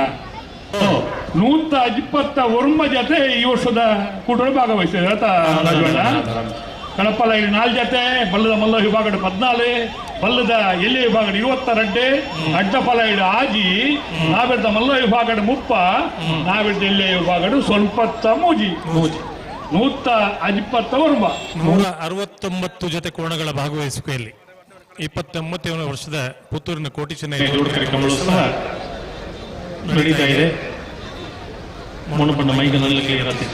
129 ಜೊತೆ ಈ ವರ್ಷದ ಕೂಟದಲ್ಲಿ ಭಾಗವಹಿಸಿದೆ ಆತ ರಾಜವಣ್ಣ. ಕಣಪ್ಪಲ ಇಲ್ಲಿ 4 ಜೊತೆ, ಬಲ್ಲದ ಮಲ್ಲ ವಿಭಾಗ 14, ಬಲ್ಲದ ಎಲ್ಲಿ ವಿಭಾಗ 22, ಅಡ್ಡಫಲ ಇಡು ಆಜಿ, ನಾವೆಡ್ದ ಮಲ್ಲ ವಿಭಾಗ 30, ನಾವೆಡ್ದ ಎಲ್ಲಿ ವಿಭಾಗ 73, 129. 169 ಜೊತೆ ಕೋಣಗಳ ಭಾಗವಹಿಸುವಿಕೆಯಲ್ಲಿ 29 ವರ್ಷದ ಪುತ್ತೂರಿನ ಕೋಟಿ ಚೆನ್ನೈ ಸಹ ನಡೀತಾ ಇದೆ. ಮೊಣಪಣ್ಣ ಮೈಗ ನಲ್ಲ ಕ್ಲಿಯರ್ ಆತಿ.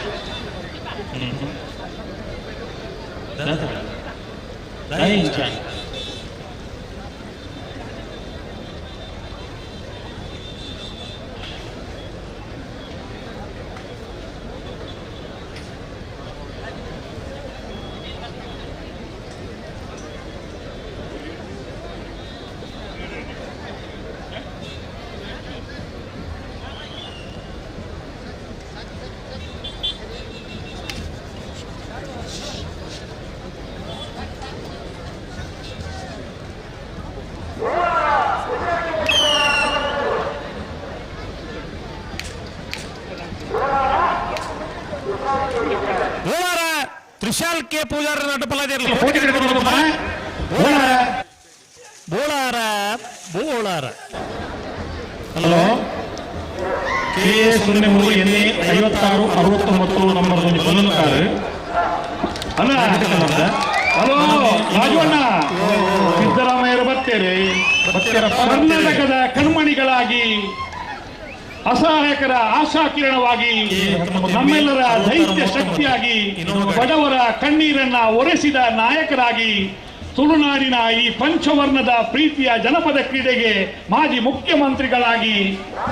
ತ್ರಿಶಾಲ್ ಕೆ ಪೂಜಾರ ನಟಪಲಾದಿರಲಿ. ಬೋಳಾರ ಬೋಳಾರ ಹಲೋ ಕೆ03 ಎನ್ ಎ 56 69 ನಂಬರ್ ಒಂದು ಬಲೂನ್ ಕಾರು. ಅಲ್ಲ ಹಲೋ ರಾಜವಣ್ಣ, ಸಿದ್ದರಾಮಯ್ಯರು ಬರ್ತಾರೆ. ಕರ್ನಾಟಕದ ಕಣ್ಮಣಿಗಳಾಗಿ, ಅಸಹಾಯಕರ ಆಶಾಕಿರಣವಾಗಿ, ನಮ್ಮೆಲ್ಲರ ದೈತ್ಯ ಶಕ್ತಿಯಾಗಿ, ಬಡವರ ಕಣ್ಣೀರನ್ನ ಒರೆಸಿದ ನಾಯಕರಾಗಿ, ತುಳುನಾಡಿನ ಈ ಪಂಚವರ್ಣದ ಪ್ರೀತಿಯ ಜನಪದ ಕ್ರೀಡೆಗೆ ಮಾಜಿ ಮುಖ್ಯಮಂತ್ರಿಗಳಾಗಿ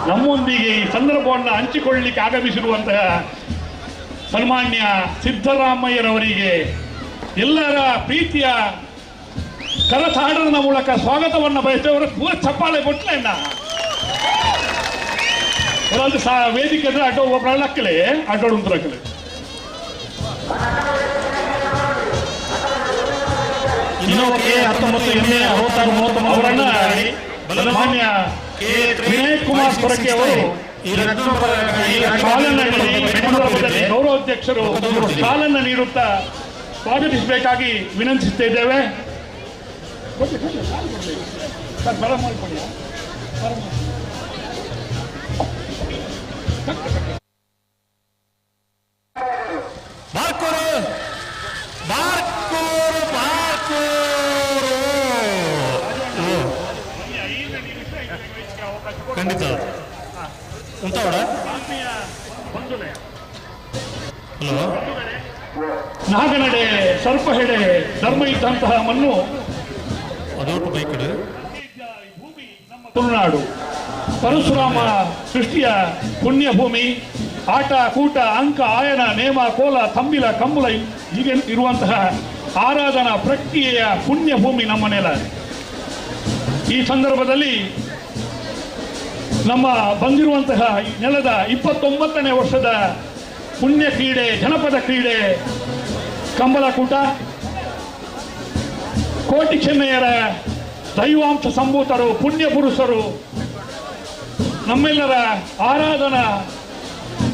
ನಮ್ಮೊಂದಿಗೆ ಈ ಸಂದರ್ಭವನ್ನು ಹಂಚಿಕೊಳ್ಳಲಿಕ್ಕೆ ಆಗಮಿಸಿರುವಂತಹ ಸನ್ಮಾನ್ಯ ಸಿದ್ದರಾಮಯ್ಯರವರಿಗೆ ಎಲ್ಲರ ಪ್ರೀತಿಯ ಕರತಾಡನ ಮೂಲಕ ಸ್ವಾಗತವನ್ನು ಬಯಸ್ತೇವೆ. ಪೂರ ಚಪ್ಪಾಳೆ ಕೊಟ್ಟಲೇನ ವೇದಿಕೆ ಅಂದ್ರೆ ಅಡ್ಡ ಒಬ್ಬರಲ್ಲಕ್ಕಲೆ ಅಡ್ಡೋಡು. ಇನ್ನೋವಾ ಕೆ 19 ಎಂ ಎ 66 33 ಅವರನ್ನ ಸನ್ಮಾನ್ಯ ವಿನಯ್ ಕುಮಾರ್ ಸೊರಕೆ ಅವರು ಗೌರವಾಧ್ಯಕ್ಷರು ಸಾಲನ್ನು ನೀಡುತ್ತಾ ಸ್ವಾಗತಿಸಬೇಕಾಗಿ ವಿನಂತಿಸ್ತಾ ಇದ್ದೇವೆ. ಬಾರ್ಕೂರು ಬಾರ್ಕೂರು ಬಾರ್ಕೂರು ಖಂಡಿತ ಉಂಟಾವಡ. ಹಲೋ, ನಾಗನಡೆ ಸರ್ಪಹೆಡೆ ಧರ್ಮ ಇದ್ದಂತಹ ಮಣ್ಣು ಅದೊಟ್ಟು ಬೈಕ್ ತುಳುನಾಡು ಪರಶುರಾಮ ಸೃಷ್ಟಿಯ ಪುಣ್ಯಭೂಮಿ. ಆಟ ಕೂಟ ಅಂಕ ಆಯನ ನೇಮ ಕೋಲ ತಂಬಿಲ ಕಂಬುಲ ಹೀಗೆ ಇರುವಂತಹ ಆರಾಧನಾ ಪ್ರಕ್ರಿಯೆಯ ಪುಣ್ಯಭೂಮಿ ನಮ್ಮ ನೆಲ. ಈ ಸಂದರ್ಭದಲ್ಲಿ ನಮ್ಮ ಬಂದಿರುವಂತಹ ನೆಲದ 29ನೇ ವರ್ಷದ ಪುಣ್ಯ ಕ್ರೀಡೆ ಜನಪದ ಕ್ರೀಡೆ ಕಂಬಳಕೂಟ ಕೋಟಿ ಚೆನ್ನಯ್ಯರ ದೈವಾಂಶ ಸಂಭೂತರು ಪುಣ್ಯ ಪುರುಷರು ನಮ್ಮೆಲ್ಲರ ಆರಾಧನಾ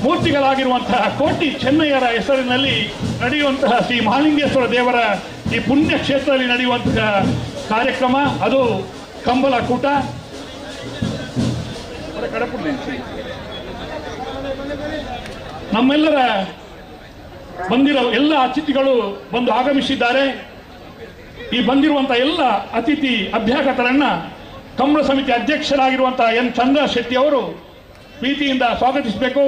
ಮೂರ್ತಿಗಳಾಗಿರುವಂತಹ ಕೋಟಿ ಚೆನ್ನಯ್ಯರ ಹೆಸರಿನಲ್ಲಿ ನಡೆಯುವಂತಹ ಶ್ರೀ ಮಹಾಲಿಂಗೇಶ್ವರ ದೇವರ ಈ ಪುಣ್ಯ ಕ್ಷೇತ್ರದಲ್ಲಿ ನಡೆಯುವಂತಹ ಕಾರ್ಯಕ್ರಮ ಅದು ಕಂಬಳಕೂಟ. ನಮ್ಮೆಲ್ಲರ ಬಂದಿರೋ ಎಲ್ಲ ಅತಿಥಿಗಳು ಬಂದು ಆಗಮಿಸಿದ್ದಾರೆ. ಈ ಬಂದಿರುವಂತಹ ಎಲ್ಲ ಅತಿಥಿ ಅಭ್ಯಾಗತರನ್ನ ಕಂಬಳ ಸಮಿತಿ ಅಧ್ಯಕ್ಷರಾಗಿರುವಂತಹ ಎನ್ ಚಂದ್ರ ಶೆಟ್ಟಿ ಅವರು ಪ್ರೀತಿಯಿಂದ ಸ್ವಾಗತಿಸಬೇಕು.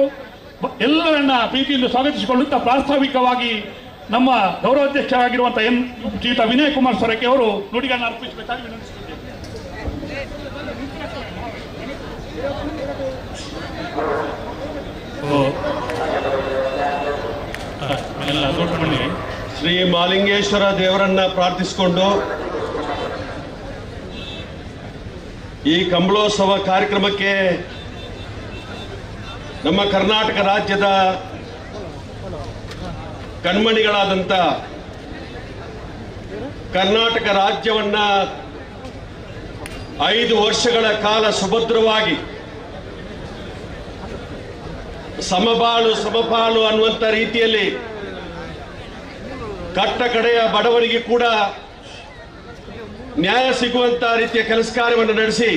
ಎಲ್ಲರನ್ನ ಪ್ರೀತಿಯಿಂದ ಸ್ವಾಗತಿಸಿಕೊಳ್ಳುತ್ತಾ ಪ್ರಾಸ್ತಾವಿಕವಾಗಿ ನಮ್ಮ ಗೌರವಾಧ್ಯಕ್ಷರಾಗಿರುವಂತಹ ಎನ್ ಶ್ರೀಯುತ ವಿನಯ್ ಕುಮಾರ್ ಸೊರಕೆ ಅವರು ನುಡಿಗಳನ್ನು ಅರ್ಪಿಸಬೇಕಾಗಿ ವಿನಂತಿಸುತ್ತಿದ್ದೇನೆ. ಶ್ರೀ ಮಾಲಿಂಗೇಶ್ವರ ದೇವರನ್ನ ಪ್ರಾರ್ಥಿಸಿಕೊಂಡು ಈ ಕಂಬಳೋತ್ಸವ ಕಾರ್ಯಕ್ರಮಕ್ಕೆ ನಮ್ಮ ಕರ್ನಾಟಕ ರಾಜ್ಯದ ಕಣ್ಮಣಿಗಳಾದಂಥ ಕರ್ನಾಟಕ ರಾಜ್ಯವನ್ನ 5 ವರ್ಷಗಳ ಕಾಲ ಸುಭದ್ರವಾಗಿ ಸಮಬಾಳು ಸಮಪಾಲು ಅನ್ನುವಂಥ ರೀತಿಯಲ್ಲಿ ಕಟ್ಟ ಕಡೆಯ ಬಡವರಿಗೆ ಕೂಡ ನ್ಯಾಯ ಸಿಗುವಂತ ರೀತಿಯ ಕೆಲಸ ಕಾರ್ಯವನ್ನು ನಡೆಸಿ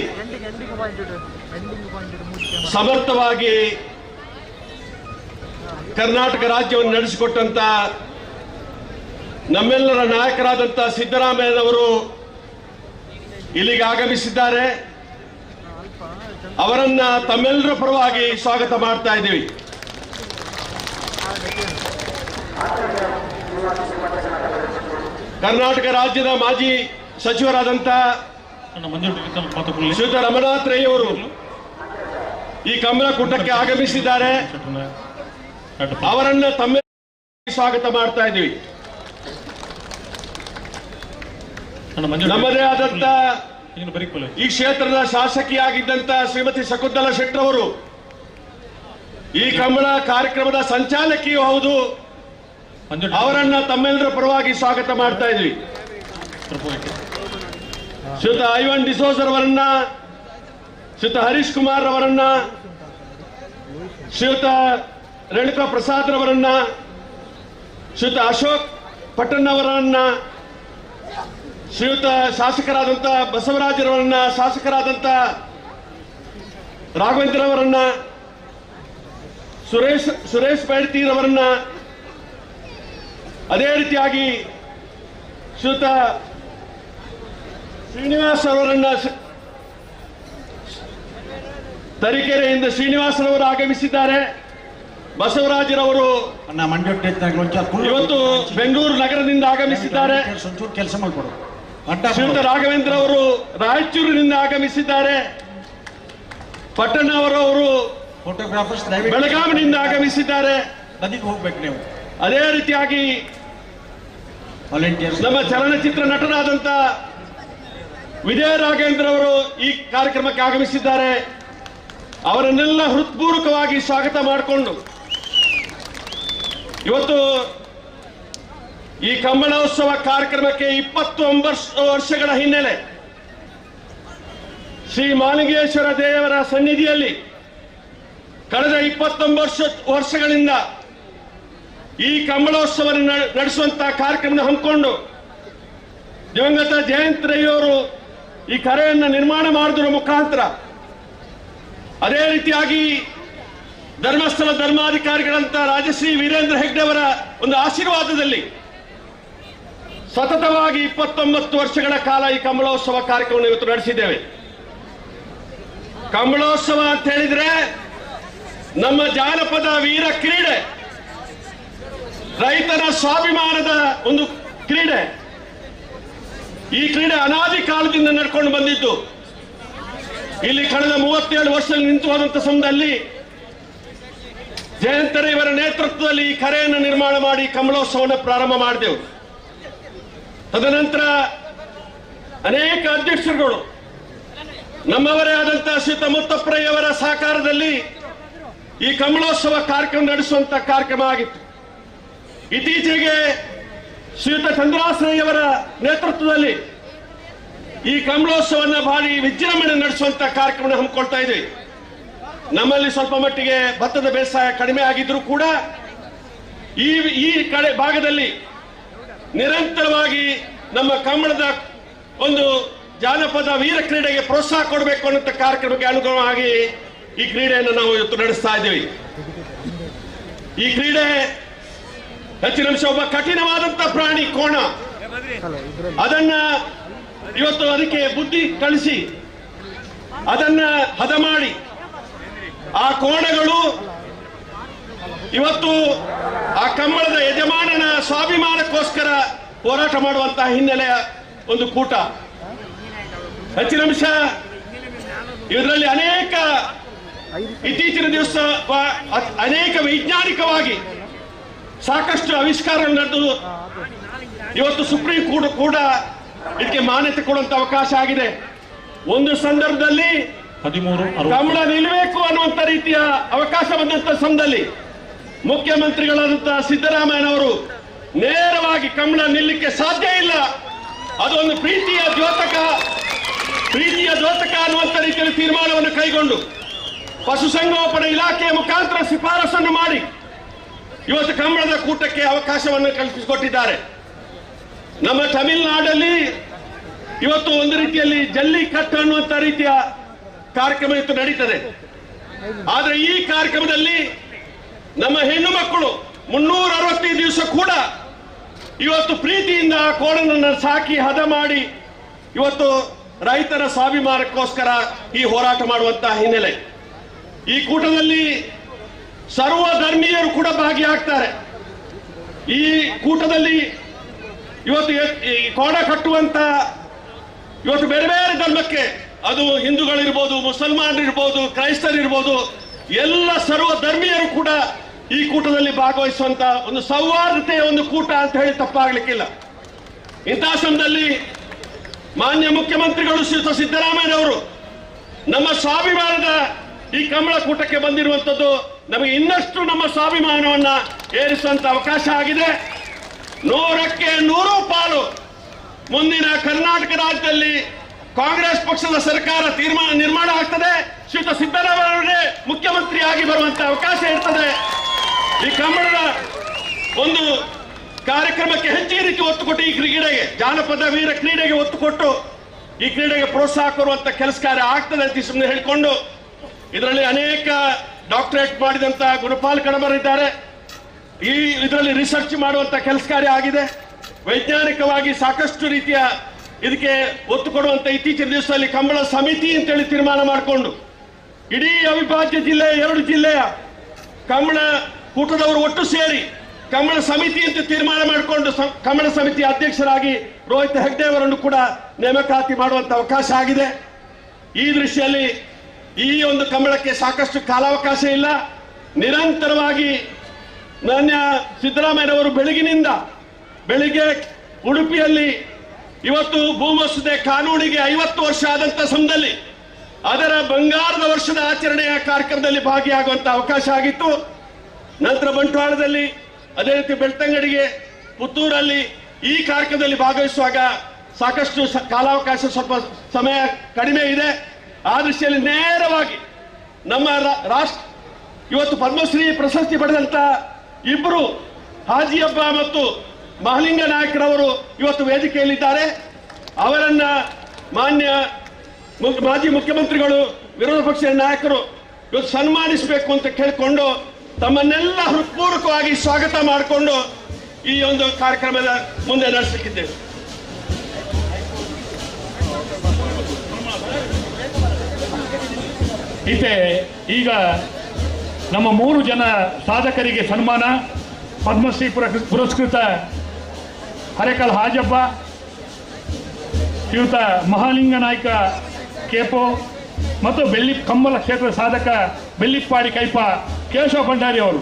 ಸಮರ್ಥವಾಗಿ ಕರ್ನಾಟಕ ರಾಜ್ಯವನ್ನು ನಡೆಸಿಕೊಟ್ಟಂತ ನಮ್ಮೆಲ್ಲರ ನಾಯಕರಾದಂಥ ಸಿದ್ದರಾಮಯ್ಯನವರು ಇಲ್ಲಿಗೆ ಆಗಮಿಸಿದ್ದಾರೆ. ಅವರನ್ನ ತಮ್ಮೆಲ್ಲರ ಪರವಾಗಿ ಸ್ವಾಗತ ಮಾಡ್ತಾ ಇದ್ದೀವಿ. ಕರ್ನಾಟಕ ರಾಜ್ಯದ ಮಾಜಿ ಸಚಿವರಾದಂಥ ಶ್ರೀಯುತ ರಮನಾಥ್ ರೈ ಅವರು ಈ ಕಮಲಕೂಟಕ್ಕೆ ಆಗಮಿಸಿದ್ದಾರೆ. ಅವರನ್ನ ತಮ್ಮ ಸ್ವಾಗತ ಮಾಡ್ತಾ ಇದ್ದೀವಿ. ನಮ್ಮದೇ ಆದಂತ ಈ ಕ್ಷೇತ್ರದ ಶಾಸಕಿಯಾಗಿದ್ದಂತ ಶ್ರೀಮತಿ ಶಕುಂತಲಾ ಶೆಟ್ಟರ್ ಅವರು ಈ ಕಮಲ ಕಾರ್ಯಕ್ರಮದ ಸಂಚಾಲಕಿಯೂ ಹೌದು. ಅವರನ್ನ ತಮ್ಮೆಲ್ಲರ ಪರವಾಗಿ ಸ್ವಾಗತ ಮಾಡ್ತಾ ಇದ್ವಿ. ಶ್ರೀಯುತ ಐವನ್ ಡಿಸೋಜರ್ ಅವರನ್ನ, ಶ್ರೀಯುತ ಹರೀಶ್ ಕುಮಾರ್ ಅವರನ್ನ, ಶ್ರೀಯುತ ರೇಣುಕಾ ಪ್ರಸಾದ್ ರವರನ್ನ, ಶ್ರೀಯುತ ಅಶೋಕ್ ಪಟ್ಟಣ್ ಅವರನ್ನ, ಶ್ರೀಯುತ ಶಾಸಕರಾದಂಥ ಬಸವರಾಜರವರನ್ನ, ಶಾಸಕರಾದಂಥ ರಾಘವೇಂದ್ರ ಅವರನ್ನ, ಸುರೇಶ್ ಬೈಡ್ತಿರವರನ್ನ, ಅದೇ ರೀತಿಯಾಗಿ ಶ್ರೀಯುತ ಶ್ರೀನಿವಾಸ್ ಅವರನ್ನ ತರೀಕೆರೆಯಿಂದ ಶ್ರೀನಿವಾಸರವರು ಆಗಮಿಸಿದ್ದಾರೆ. ಬಸವರಾಜರವರು ಇವತ್ತು ಬೆಂಗಳೂರು ನಗರದಿಂದ ಆಗಮಿಸಿದ್ದಾರೆ. ಕೆಲಸ ಮಾಡಿಕೊಡು. ಶ್ರೀಯುತ ರಾಘವೇಂದ್ರ ಅವರು ರಾಯಚೂರಿನಿಂದ ಆಗಮಿಸಿದ್ದಾರೆ. ಪಟ್ಟಣವರವರು ಫೋಟೋಗ್ರಾಫರ್ಸ್ ಬೆಳಗಾವಿನಿಂದ ಆಗಮಿಸಿದ್ದಾರೆ. ಬದಿಗೆ ಹೋಗ್ಬೇಕು ನೀವು. ಅದೇ ರೀತಿಯಾಗಿ ನಮ್ಮ ಚಲನಚಿತ್ರ ನಟರಾದಂತ ವಿಜಯ ರಾಘವೇಂದ್ರ ಅವರು ಈ ಕಾರ್ಯಕ್ರಮಕ್ಕೆ ಆಗಮಿಸಿದ್ದಾರೆ. ಅವರನ್ನೆಲ್ಲ ಹೃತ್ಪೂರ್ವಕವಾಗಿ ಸ್ವಾಗತ ಮಾಡಿಕೊಂಡು ಇವತ್ತು ಈ ಕಂಬಳೋತ್ಸವ ಕಾರ್ಯಕ್ರಮಕ್ಕೆ 29 ವರ್ಷಗಳ ಹಿನ್ನೆಲೆ ಶ್ರೀ ಮಾಲಿಂಗೇಶ್ವರ ದೇವರ ಸನ್ನಿಧಿಯಲ್ಲಿ ಕಳೆದ 29 ವರ್ಷಗಳಿಂದ ಈ ಕಂಬಳೋತ್ಸವ ನಡೆಸುವಂತಹ ಕಾರ್ಯಕ್ರಮ ಹಮ್ಮಿಕೊಂಡು ದಿವಂಗತ ಜಯಂತ್ ರೈಯವರು ಈ ಕರೆಯನ್ನು ನಿರ್ಮಾಣ ಮಾಡಿದ್ರ ಮುಖಾಂತರ, ಅದೇ ರೀತಿಯಾಗಿ ಧರ್ಮಸ್ಥಳ ಧರ್ಮಾಧಿಕಾರಿಗಳಂತ ರಾಜಶ್ರೀ ವೀರೇಂದ್ರ ಹೆಗ್ಡೆಯವರ ಒಂದು ಆಶೀರ್ವಾದದಲ್ಲಿ ಸತತವಾಗಿ 29 ವರ್ಷಗಳ ಕಾಲ ಈ ಕಂಬಳೋತ್ಸವ ಕಾರ್ಯಕ್ರಮವನ್ನು ಇವತ್ತು ನಡೆಸಿದ್ದೇವೆ. ಕಂಬಳೋತ್ಸವ ಅಂತ ಹೇಳಿದ್ರೆ ನಮ್ಮ ಜಾನಪದ ವೀರ ಕ್ರೀಡೆ, ರೈತನ ಸ್ವಾಭಿಮಾನದ ಒಂದು ಕ್ರೀಡೆ. ಈ ಕ್ರೀಡೆ ಅನಾದಿ ಕಾಲದಿಂದ ನಡ್ಕೊಂಡು ಬಂದಿದ್ದು. ಇಲ್ಲಿ ಕಳೆದ 37 ವರ್ಷದಲ್ಲಿ ನಿಂತು ಹೋದಂತ ಸಮಯದಲ್ಲಿ ಜಯಂತರ ಇವರ ನೇತೃತ್ವದಲ್ಲಿ ಈ ಕರೆಯನ್ನು ನಿರ್ಮಾಣ ಮಾಡಿ ಕಂಬಳೋತ್ಸವವನ್ನು ಪ್ರಾರಂಭ ಮಾಡಿದೆವು. ತದನಂತರ ಅನೇಕ ಅಧ್ಯಕ್ಷರುಗಳು ನಮ್ಮವರೇ ಆದಂತಹ ಶ್ರೀತ ಮುತ್ತಪ್ರಯ್ಯವರ ಸಹಕಾರದಲ್ಲಿ ಈ ಕಂಬಳೋತ್ಸವ ಕಾರ್ಯಕ್ರಮ ನಡೆಸುವಂತ ಕಾರ್ಯಕ್ರಮ ಆಗಿತ್ತು. ಇತ್ತೀಚೆಗೆ ಶ್ರೀಯುತ ಚಂದ್ರಾಶ್ರಯ್ಯವರ ನೇತೃತ್ವದಲ್ಲಿ ಈ ಕಂಬಳೋತ್ಸವವನ್ನು ಭಾರಿ ವಿಜೃಂಭಣೆ ನಡೆಸುವಂತ ಕಾರ್ಯಕ್ರಮ ಹಮ್ಮಿಕೊಳ್ತಾ ಇದ್ದೀವಿ. ನಮ್ಮಲ್ಲಿ ಸ್ವಲ್ಪ ಮಟ್ಟಿಗೆ ಭತ್ತದ ಬೇಸಾಯ ಕಡಿಮೆ ಆಗಿದ್ರೂ ಕೂಡ ಈ ಕಡೆ ಭಾಗದಲ್ಲಿ ನಿರಂತರವಾಗಿ ನಮ್ಮ ಕಂಬಳದ ಒಂದು ಜಾನಪದ ವೀರ ಕ್ರೀಡೆಗೆ ಪ್ರೋತ್ಸಾಹ ಕೊಡಬೇಕು ಅನ್ನೋ ಕಾರ್ಯಕ್ರಮಕ್ಕೆ ಅನುಗುಣವಾಗಿ ಈ ಕ್ರೀಡೆಯನ್ನು ನಾವು ಇವತ್ತು ನಡೆಸ್ತಾ ಇದ್ದೀವಿ. ಈ ಕ್ರೀಡೆ ಹೆಚ್ಚಿನ ಅಂಶ ಒಬ್ಬ ಕಠಿಣವಾದಂತಹ ಪ್ರಾಣಿ ಕೋಣ, ಅದನ್ನ ಇವತ್ತು ಅದಕ್ಕೆ ಬುದ್ಧಿ ಕಳಿಸಿ ಅದನ್ನ ಹದ ಮಾಡಿ ಆ ಕೋಣಗಳು ಇವತ್ತು ಆ ಕಂಬಳದ ಯಜಮಾನನ ಸ್ವಾಭಿಮಾನಕ್ಕೋಸ್ಕರ ಹೋರಾಟ ಮಾಡುವಂತಹ ಹಿನ್ನೆಲೆಯ ಒಂದು ಕೂಟ. ಹೆಚ್ಚಿನ ಅಂಶ ಇದರಲ್ಲಿ ಅನೇಕ ಇತ್ತೀಚಿನ ದಿವಸ ಅನೇಕ ವೈಜ್ಞಾನಿಕವಾಗಿ ಸಾಕಷ್ಟು ಆವಿಷ್ಕಾರ ನಡೆದು ಇವತ್ತು ಸುಪ್ರೀಂ ಕೋರ್ಟ್ ಕೂಡ ಇದಕ್ಕೆ ಮಾನ್ಯತೆ ಕೊಡುವಂತ ಅವಕಾಶ ಆಗಿದೆ. ಒಂದು ಸಂದರ್ಭದಲ್ಲಿ 13 ಕಂಬಳ ನಿಲ್ಲಬೇಕು ಅನ್ನುವಂತ ರೀತಿಯ ಅವಕಾಶ ಬಂದಂತ ಸಮಯದಲ್ಲಿ ಮುಖ್ಯಮಂತ್ರಿಗಳಾದಂತಹ ಸಿದ್ದರಾಮಯ್ಯನವರು ನೇರವಾಗಿ ಕಂಬಳ ನಿಲ್ಲಕ್ಕೆ ಸಾಧ್ಯ ಇಲ್ಲ, ಅದೊಂದು ಪ್ರೀತಿಯ ದ್ಯೋತಕ ಅನ್ನುವಂತ ರೀತಿಯಲ್ಲಿ ತೀರ್ಮಾನವನ್ನು ಕೈಗೊಂಡು ಪಶುಸಂಗೋಪನಾ ಇಲಾಖೆಯ ಮುಖಾಂತರ ಶಿಫಾರಸನ್ನು ಮಾಡಿ ಇವತ್ತು ಕಂಬಳದ ಕೂಟಕ್ಕೆ ಅವಕಾಶವನ್ನು ಕಲ್ಪಿಸಿಕೊಟ್ಟಿದ್ದಾರೆ. ನಮ್ಮ ತಮಿಳುನಾಡಲ್ಲಿ ಇವತ್ತು ಒಂದು ರೀತಿಯಲ್ಲಿ ಜಲ್ಲಿಕಟ್ಟು ಅನ್ನುವಂತ ರೀತಿಯ ಕಾರ್ಯಕ್ರಮ ಇವತ್ತು ನಡೀತದೆ. ಆದರೆ ಈ ಕಾರ್ಯಕ್ರಮದಲ್ಲಿ ನಮ್ಮ ಹೆಣ್ಣು ಮಕ್ಕಳು 365 ದಿವಸ ಕೂಡ ಇವತ್ತು ಪ್ರೀತಿಯಿಂದ ಕೋಣನನ್ನು ಸಾಕಿ ಹದ ಮಾಡಿ ಇವತ್ತು ರೈತರ ಸ್ವಾಭಿಮಾನಕ್ಕೋಸ್ಕರ ಈ ಹೋರಾಟ ಮಾಡುವಂತಹ ಹಿನ್ನೆಲೆ ಈ ಕೂಟದಲ್ಲಿ ಸರ್ವ ಧರ್ಮೀಯರು ಕೂಡ ಭಾಗಿಯಾಗ್ತಾರೆ. ಈ ಕೂಟದಲ್ಲಿ ಇವತ್ತು ಈ ಕೋಣ ಕಟ್ಟುವಂತ ಇವತ್ತು ಬೇರೆ ಬೇರೆ ಧರ್ಮಕ್ಕೆ, ಅದು ಹಿಂದೂಗಳಿರ್ಬೋದು, ಮುಸಲ್ಮಾನರಿರ್ಬೋದು, ಕ್ರೈಸ್ತರಿರ್ಬೋದು, ಎಲ್ಲ ಸರ್ವ ಧರ್ಮೀಯರು ಕೂಡ ಈ ಕೂಟದಲ್ಲಿ ಭಾಗವಹಿಸುವಂತ ಒಂದು ಸೌಹಾರ್ದತೆಯ ಒಂದು ಕೂಟ ಅಂತ ಹೇಳಿ ತಪ್ಪಾಗ್ಲಿಕ್ಕಿಲ್ಲ. ಇಂತಹ ಸಮಯದಲ್ಲಿ ಮಾನ್ಯ ಮುಖ್ಯಮಂತ್ರಿಗಳು ಶ್ರೀಯುತ ಸಿದ್ದರಾಮಯ್ಯನವರು ನಮ್ಮ ಸ್ವಾಭಿಮಾನದ ಈ ಕಂಬಳ ಕೂಟಕ್ಕೆ ಬಂದಿರುವಂತದ್ದು ನಮಗೆ ಇನ್ನಷ್ಟು ನಮ್ಮ ಸ್ವಾಭಿಮಾನವನ್ನ ಏರಿಸುವಂತ ಅವಕಾಶ ಆಗಿದೆ. 100ಕ್ಕೆ 100 ಪಾಲು ಮುಂದಿನ ಕರ್ನಾಟಕ ರಾಜ್ಯದಲ್ಲಿ ಕಾಂಗ್ರೆಸ್ ಪಕ್ಷದ ಸರ್ಕಾರ ತೀರ್ಮಾನ ನಿರ್ಮಾಣ ಆಗ್ತದೆ. ಶ್ರೀಯುತ ಸಿದ್ದರಾಮಯ್ಯವರೇ ಮುಖ್ಯಮಂತ್ರಿಯಾಗಿ ಬರುವಂತ ಅವಕಾಶ ಇರ್ತದೆ. ಈ ಕಂಬಳದ ಒಂದು ಕಾರ್ಯಕ್ರಮಕ್ಕೆ ಹೆಚ್ಚಿನ ರೀತಿ ಒತ್ತು ಕೊಟ್ಟು ಈ ಕ್ರೀಡೆಗೆ, ಜಾನಪದ ವೀರ ಕ್ರೀಡೆಗೆ ಒತ್ತು ಕೊಟ್ಟು ಈ ಕ್ರೀಡೆಗೆ ಪ್ರೋತ್ಸಾಹ ಕೊಡುವಂತ ಕೆಲಸ ಕಾರ್ಯ ಆಗ್ತದೆ ಅಂತ ಸುಮ್ಮನೆ ಹೇಳಿಕೊಂಡು, ಇದರಲ್ಲಿ ಅನೇಕ ಡಾಕ್ಟರೇಟ್ ಮಾಡಿದಂತ ಗುಣಪಾಲ್ ಕಡಬರಿದ್ದಾರೆ. ಈ ಇದರಲ್ಲಿ ರಿಸರ್ಚ್ ಮಾಡುವಂತ ಕೆಲಸ ಕಾರ್ಯ ಆಗಿದೆ. ವೈಜ್ಞಾನಿಕವಾಗಿ ಸಾಕಷ್ಟು ರೀತಿಯ ಇದಕ್ಕೆ ಒತ್ತು ಕೊಡುವಂತ ಇತ್ತೀಚಿನ ದಿವಸದಲ್ಲಿ ಕಂಬಳ ಸಮಿತಿ ಅಂತೇಳಿ ತೀರ್ಮಾನ ಮಾಡಿಕೊಂಡು ಇಡೀ ಅವಿಭಾಜ್ಯ ಜಿಲ್ಲೆಯ 2 ಜಿಲ್ಲೆಯ ಕಂಬಳ ಕೂಟದವರು ಒಟ್ಟು ಸೇರಿ ಕಂಬಳ ಸಮಿತಿ ಅಂತ ತೀರ್ಮಾನ ಮಾಡಿಕೊಂಡು ಕಂಬಳ ಸಮಿತಿ ಅಧ್ಯಕ್ಷರಾಗಿ ರೋಹಿತ್ ಹೆಗ್ಡೆ ಅವರನ್ನು ಕೂಡ ನೇಮಕಾತಿ ಮಾಡುವಂತ ಅವಕಾಶ ಆಗಿದೆ. ಈ ದೃಷ್ಟಿಯಲ್ಲಿ ಈ ಒಂದು ಕಂಬಳಕ್ಕೆ ಸಾಕಷ್ಟು ಕಾಲಾವಕಾಶ ಇಲ್ಲ. ನಿರಂತರವಾಗಿ ಮಾನ್ಯ ಸಿದ್ದರಾಮಯ್ಯನವರು ಬೆಳಿಗ್ಗೆ ಉಡುಪಿಯಲ್ಲಿ ಇವತ್ತು ಭೂಮಸೂದೆ ಕಾನೂನಿಗೆ 50 ವರ್ಷ ಆದಂತ ಸಮಯದಲ್ಲಿ ಅದರ ಬಂಗಾರದ ವರ್ಷದ ಆಚರಣೆಯ ಕಾರ್ಯಕ್ರಮದಲ್ಲಿ ಭಾಗಿಯಾಗುವಂತ ಅವಕಾಶ ಆಗಿತ್ತು. ನಂತರ ಬಂಟ್ವಾಳದಲ್ಲಿ, ಅದೇ ರೀತಿ ಬೆಳ್ತಂಗಡಿಗೆ, ಪುತ್ತೂರಲ್ಲಿ ಈ ಕಾರ್ಯಕ್ರಮದಲ್ಲಿ ಭಾಗವಹಿಸುವಾಗ ಸಾಕಷ್ಟು ಕಾಲಾವಕಾಶ, ಸ್ವಲ್ಪ ಸಮಯ ಕಡಿಮೆ ಇದೆ. ಆ ದೃಷ್ಟಿಯಲ್ಲಿ ನೇರವಾಗಿ ನಮ್ಮ ರಾಷ್ಟ್ರ ಇವತ್ತು ಪದ್ಮಶ್ರೀ ಪ್ರಶಸ್ತಿ ಪಡೆದಂತ ಇಬ್ಬರು ಹಾಜಿಯಬ್ಬ ಮತ್ತು ಮಹಲಿಂಗ ನಾಯಕರವರು ಇವತ್ತು ವೇದಿಕೆಯಲ್ಲಿದ್ದಾರೆ. ಅವರನ್ನ ಮಾನ್ಯ ಮಾಜಿ ಮುಖ್ಯಮಂತ್ರಿಗಳು, ವಿರೋಧ ಪಕ್ಷದ ನಾಯಕರು ಇವತ್ತು ಸನ್ಮಾನಿಸಬೇಕು ಅಂತ ಕೇಳಿಕೊಂಡು ತಮ್ಮನ್ನೆಲ್ಲ ಹೃತ್ಪೂರ್ವಕವಾಗಿ ಸ್ವಾಗತ ಮಾಡಿಕೊಂಡು ಈ ಒಂದು ಕಾರ್ಯಕ್ರಮದ ಮುಂದೆ ನಡೆಸಲಿಕ್ಕಿದ್ದೇವೆ. ಇತ್ತೆ ಈಗ ನಮ್ಮ 3 ಜನ ಸಾಧಕರಿಗೆ ಸನ್ಮಾನ. ಪದ್ಮಶ್ರೀ ಪುರಸ್ಕೃತ ಹರೇಕಲ್ ಹಾಜಬ್ಬ, ಶ್ರೀಯುತ ಮಹಾಲಿಂಗ ನಾಯ್ಕ ಕೇಪೋ ಮತ್ತು ಬೆಳ್ಳಿ ಕಂಬಳ ಕ್ಷೇತ್ರದ ಸಾಧಕ ಬೆಳ್ಳಿಪ್ಪಾಡಿ ಕೈಪ ಕೇಶವ ಭಂಡಾರಿ ಅವರು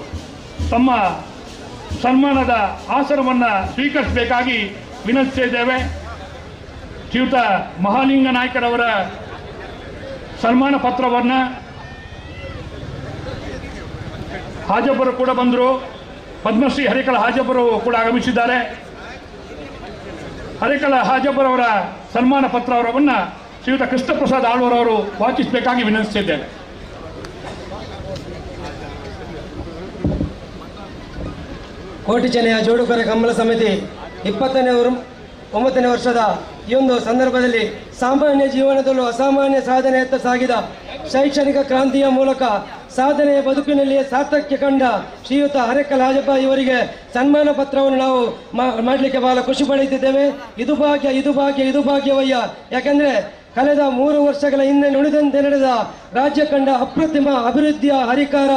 ತಮ್ಮ ಸನ್ಮಾನದ ಆಸನವನ್ನು ಸ್ವೀಕರಿಸಬೇಕಾಗಿ ವಿನಂತಿಸಿದ್ದೇವೆ. ಶ್ರೀಯುತ ಮಹಾಲಿಂಗ ನಾಯ್ಕರವರ ಸನ್ಮಾನ ಪತ್ರವನ್ನು ಹಾಜಬ್ಬರು ಕೂಡ ಬಂದರು. ಪದ್ಮಶ್ರೀ ಹರಿಕಲ ಹಾಜಬ್ಬರು ಕೂಡ ಆಗಮಿಸಿದ್ದಾರೆ. ಹರಿಕಲ ಹಾಜಬ್ಬರವರ ಸನ್ಮಾನ ಪತ್ರವನ್ನು ಶ್ರೀಯುತ ಕೃಷ್ಣಪ್ರಸಾದ್ ಆಳ್ವರವರು ವಾಚಿಸಬೇಕಾಗಿ ವಿನಂತಿಸಿದ್ದೇನೆ. ಕೋಟಿ ಚೆನ್ನಯ್ಯ ಜೋಡುಕರೆ ಕಂಬಳ ಸಮಿತಿ 29ನೇ ವರ್ಷದ ಈ ಒಂದು ಸಂದರ್ಭದಲ್ಲಿ ಸಾಮಾನ್ಯ ಜೀವನದಲ್ಲೂ ಅಸಾಮಾನ್ಯ ಸಾಧನೆಯತ್ತ ಸಾಗಿದ ಶೈಕ್ಷಣಿಕ ಕ್ರಾಂತಿಯ ಮೂಲಕ ಸಾಧನೆಯ ಬದುಕಿನಲ್ಲಿಯೇ ಸಾರ್ಥಕ್ಯ ಕಂಡ ಶ್ರೀಯುತ ಹರೇಕಲ್ ಹಾಜಬ್ಬ ಇವರಿಗೆ ಸನ್ಮಾನ ಪತ್ರವನ್ನು ನಾವು ಮಾಡಲಿಕ್ಕೆ ಬಹಳ ಖುಷಿ ಪಡೆಯುತ್ತಿದ್ದೇವೆ. ಇದು ಭಾಗ್ಯ, ಇದು ಭಾಗ್ಯ, ಇದು ಭಾಗ್ಯವಯ್ಯ. ಯಾಕೆಂದರೆ ಕಳೆದ 3 ವರ್ಷಗಳ ಹಿಂದೆ ನುಡಿದಂತೆ ನಡೆದ ರಾಜ್ಯ ಕಂಡ ಅಪ್ರತಿಮ ಅಭಿವೃದ್ಧಿಯ ಹರಿಕಾರ,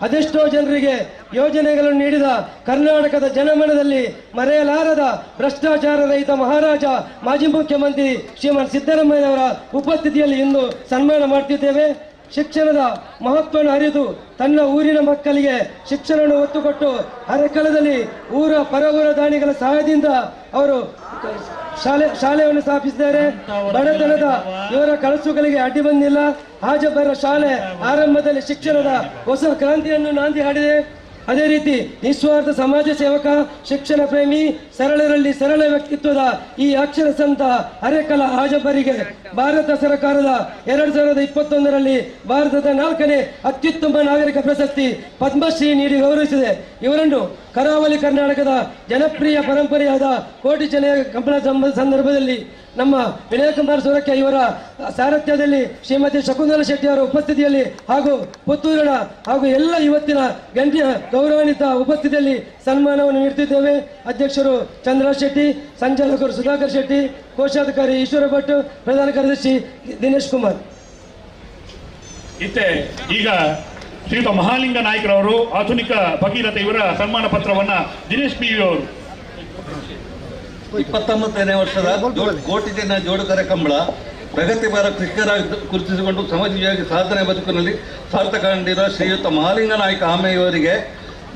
ಅದೆಷ್ಟೋ ಜನರಿಗೆ ಯೋಜನೆಗಳನ್ನು ನೀಡಿದ ಕರ್ನಾಟಕದ ಜನಮನದಲ್ಲಿ ಮರೆಯಲಾರದ ಭ್ರಷ್ಟಾಚಾರ ರಹಿತ ಮಹಾರಾಜ ಮಾಜಿ ಮುಖ್ಯಮಂತ್ರಿ ಶ್ರೀಮಾನ್ ಸಿದ್ದರಾಮಯ್ಯನವರ ಉಪಸ್ಥಿತಿಯಲ್ಲಿ ಇಂದು ಸನ್ಮಾನ ಮಾಡ್ತಿದ್ದೇವೆ. ಶಿಕ್ಷಣದ ಮಹತ್ವವನ್ನು ಅರಿತು ತನ್ನ ಊರಿನ ಮಕ್ಕಳಿಗೆ ಶಿಕ್ಷಣವನ್ನು ಒತ್ತು ಕೊಟ್ಟು ಹರಕಲದಲ್ಲಿ ಊರ ಪರವೂರ ದಾನಿಗಳ ಸಹಾಯದಿಂದ ಅವರು ಶಾಲೆಯನ್ನು ಸ್ಥಾಪಿಸಿದ್ದಾರೆ. ಬಡತನದ ಇವರ ಕನಸುಗಳಿಗೆ ಅಡ್ಡಿ ಬಂದಿಲ್ಲ. ಹಾಜಬ್ಬರ ಶಾಲೆ ಆರಂಭದಲ್ಲಿ ಶಿಕ್ಷಣದ ಹೊಸ ಕ್ರಾಂತಿಯನ್ನು ನಾಂದಿ ಹಾಡಿದೆ. ಅದೇ ರೀತಿ ನಿಸ್ವಾರ್ಥ ಸಮಾಜ ಸೇವಕ, ಶಿಕ್ಷಣ ಪ್ರೇಮಿ, ಸರಳರಲ್ಲಿ ಸರಳ ವ್ಯಕ್ತಿತ್ವದ ಈ ಅಕ್ಷರ ಸಂತ ಹರೇಕಲ ಹಾಜಬ್ಬರಿಗೆ ಭಾರತ ಸರ್ಕಾರದ 2021ರಲ್ಲಿ ಭಾರತದ 4ನೇ ಅತ್ಯುತ್ತಮ ನಾಗರಿಕ ಪ್ರಶಸ್ತಿ ಪದ್ಮಶ್ರೀ ನೀಡಿ ಗೌರವಿಸಿದೆ. ಇವರನ್ನು ಕರಾವಳಿ ಕರ್ನಾಟಕದ ಜನಪ್ರಿಯ ಪರಂಪರೆಯಾದ ಕೋಟಿ ಚೆನ್ನಯ್ಯ ಕಂಬಳ ಸಂದರ್ಭದಲ್ಲಿ ನಮ್ಮ ವಿನಯಕುಮಾರ್ ಸೊರಕೆ ಇವರ ಸಾರಥ್ಯದಲ್ಲಿ ಶ್ರೀಮತಿ ಶಕುಂತಲಾ ಶೆಟ್ಟಿ ಅವರ ಉಪಸ್ಥಿತಿಯಲ್ಲಿ ಹಾಗೂ ಪುತ್ತೂರಿನ ಹಾಗೂ ಎಲ್ಲ ಇವತ್ತಿನ ಗಣ್ಯ ಗೌರವಾನ್ವಿತ ಉಪಸ್ಥಿತಿಯಲ್ಲಿ ಸನ್ಮಾನವನ್ನು ನೀಡುತ್ತಿದ್ದೇವೆ. ಅಧ್ಯಕ್ಷರು ಚಂದ್ರ ಶೆಟ್ಟಿ, ಸಂಚಾಲಕರು ಸುಧಾಕರ್ ಶೆಟ್ಟಿ, ಕೋಶಾಧಿಕಾರಿ ಈಶ್ವರ ಭಟ್, ಪ್ರಧಾನ ಕಾರ್ಯದರ್ಶಿ ದಿನೇಶ್ ಕುಮಾರ್. ಇತ್ತೆ ಈಗ ಶ್ರೀಯುತ ಮಹಾಲಿಂಗ ನಾಯ್ಕರವರು ಆಧುನಿಕ ಭಗೀರಥ ಇವರ ಸನ್ಮಾನ ಪತ್ರವನ್ನ ದಿನೇಶ್ ಪಿ ಅವರು. 29ನೇ ವರ್ಷದ ಕೋಟಿ ಜನ ಜೋಡುಕರೆ ಕಂಬಳ ಪ್ರಗತಿಪರ ಕೃಷಿಕರಾಗಿ ಗುರುತಿಸಿಕೊಂಡು ಸಮಾಜವಾಗಿ ಸಾಧನೆ ಬದುಕಿನಲ್ಲಿ ಸಾರ್ಥಕ ಕಂಡಿರುವ ಶ್ರೀಯುತ ಮಹಾಲಿಂಗ ನಾಯ್ಕ ಆಮೆಯವರಿಗೆ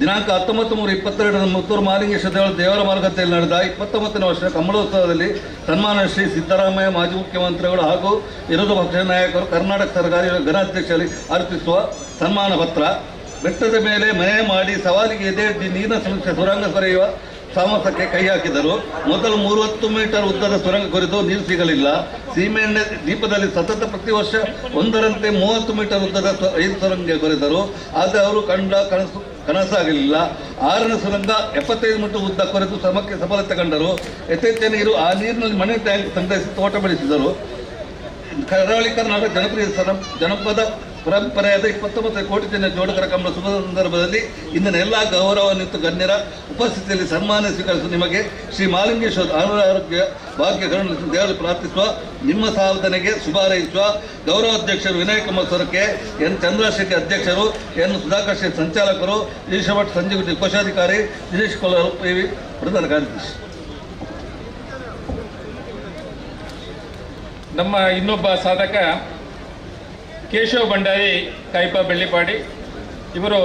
ದಿನಾಂಕ 19/3/22 ಮುತ್ತೂರು ಮಹಾಲಿಂಗೇಶ್ವರ ದೇವರ ಮಾರುಕಟ್ಟೆಯಲ್ಲಿ ನಡೆದ 29ನೇ ವರ್ಷದ ಕಂಬಳೋತ್ಸವದಲ್ಲಿ ಸನ್ಮಾನ ಶ್ರೀ ಸಿದ್ದರಾಮಯ್ಯ ಮಾಜಿ ಮುಖ್ಯಮಂತ್ರಿಗಳು ಹಾಗೂ ವಿರೋಧ ಪಕ್ಷದ ನಾಯಕರು ಕರ್ನಾಟಕ ಸರ್ಕಾರಿ ಘನಾಧ್ಯಕ್ಷರಲ್ಲಿ ಅರ್ಪಿಸುವ ಸನ್ಮಾನ ಪತ್ರ. ಬೆಟ್ಟದ ಮೇಲೆ ಮನೆ ಮಾಡಿ ಸವಾಲಿಗೆ ಎದೆಯೊಡ್ಡಿ ನೀರಿನ ಸಮಸ್ಯೆ ಸುರಂಗ ಕೊರೆಯುವ ಸಾಹಸಕ್ಕೆ ಕೈ ಹಾಕಿದರು. ಮೊದಲು 30 ಮೀಟರ್ ಉದ್ದದ ಸುರಂಗ ಕೊರೆದು ನೀರು ಸಿಗಲಿಲ್ಲ. ಸೀಮೆಎಣ್ಣೆ ದೀಪದಲ್ಲಿ ಸತತ ಪ್ರತಿ ವರ್ಷ ಒಂದರಂತೆ 30 ಮೀಟರ್ ಉದ್ದದ 5 ಸುರಂಗ ಕೊರೆದರು. ಆದರೆ ಅವರು ಕಂಡ ಕನಸಾಗಲಿಲ್ಲ. 6ನೇ ಸುರಂಗ 75 ಮೀಟರ್ ಉದ್ದ ಕೊರೆದು ಶ್ರಮಕ್ಕೆ ಸಫಲತೆ ಕಂಡರು. ಯಥೇಚ್ಛ ನೀರು ಆ ನೀರಿನಲ್ಲಿ ಮನೆ ಟ್ಯಾಂಕ್ ಸಂಗ್ರಹಿಸಿ ತೋಟ ಬೆಳೆಸಿದರು. ಕರಾವಳಿ ಕರ್ನಾಟಕ ಜನಪ್ರಿಯ ಜನಪದ ಪರಂಪರೆಯಾದ 29 ಕೋಟಿ ಜನ ಜೋಡುಕರ ಕಂಬಳ ಶುಭ ಸಂದರ್ಭದಲ್ಲಿ ಇಂದಿನ ಎಲ್ಲ ಗೌರವಾನ್ವಿತ ಗಣ್ಯರ ಉಪಸ್ಥಿತಿಯಲ್ಲಿ ಸನ್ಮಾನ ಸ್ವೀಕರಿಸುವ ನಿಮಗೆ ಶ್ರೀ ಮಹಾಲಿಂಗೇಶ್ವರ ಆರೋಗ್ಯ ಭಾಗ್ಯ ಕರುಣಿಸಿ ದೇವರು ಪ್ರಾರ್ಥಿಸುವ ನಿಮ್ಮ ಸಾಧನೆಗೆ ಶುಭ ಹಾರೈಸುವ ಗೌರವಾಧ್ಯಕ್ಷರು ವಿನಯ್ ಕುಮಾರ್ ಸೊರಕೆ, ಎನ್ ಚಂದ್ರಶೆಟ್ಟಿ ಅಧ್ಯಕ್ಷರು, ಎನ್ ಸುಧಾಕರ್ ಶೆಟ್ಟಿ ಸಂಚಾಲಕರು, ಈಶ್ವರ ಭಟ್ ಸಂಜೀವ್ ಕೋಶಾಧಿಕಾರಿ, ದಿನೇಶ್ ಕೋಲಾರ್ ಪಿ ವಿ ಪ್ರಧಾನ ಕಾರ್ಯದರ್ಶಿ. ನಮ್ಮ ಇನ್ನೊಬ್ಬ ಸಾಧಕ ಕೇಶವ ಭಂಡಾರಿ ಕೈಪ ಬೆಳ್ಳಿಪಾಡಿ, ಇವರು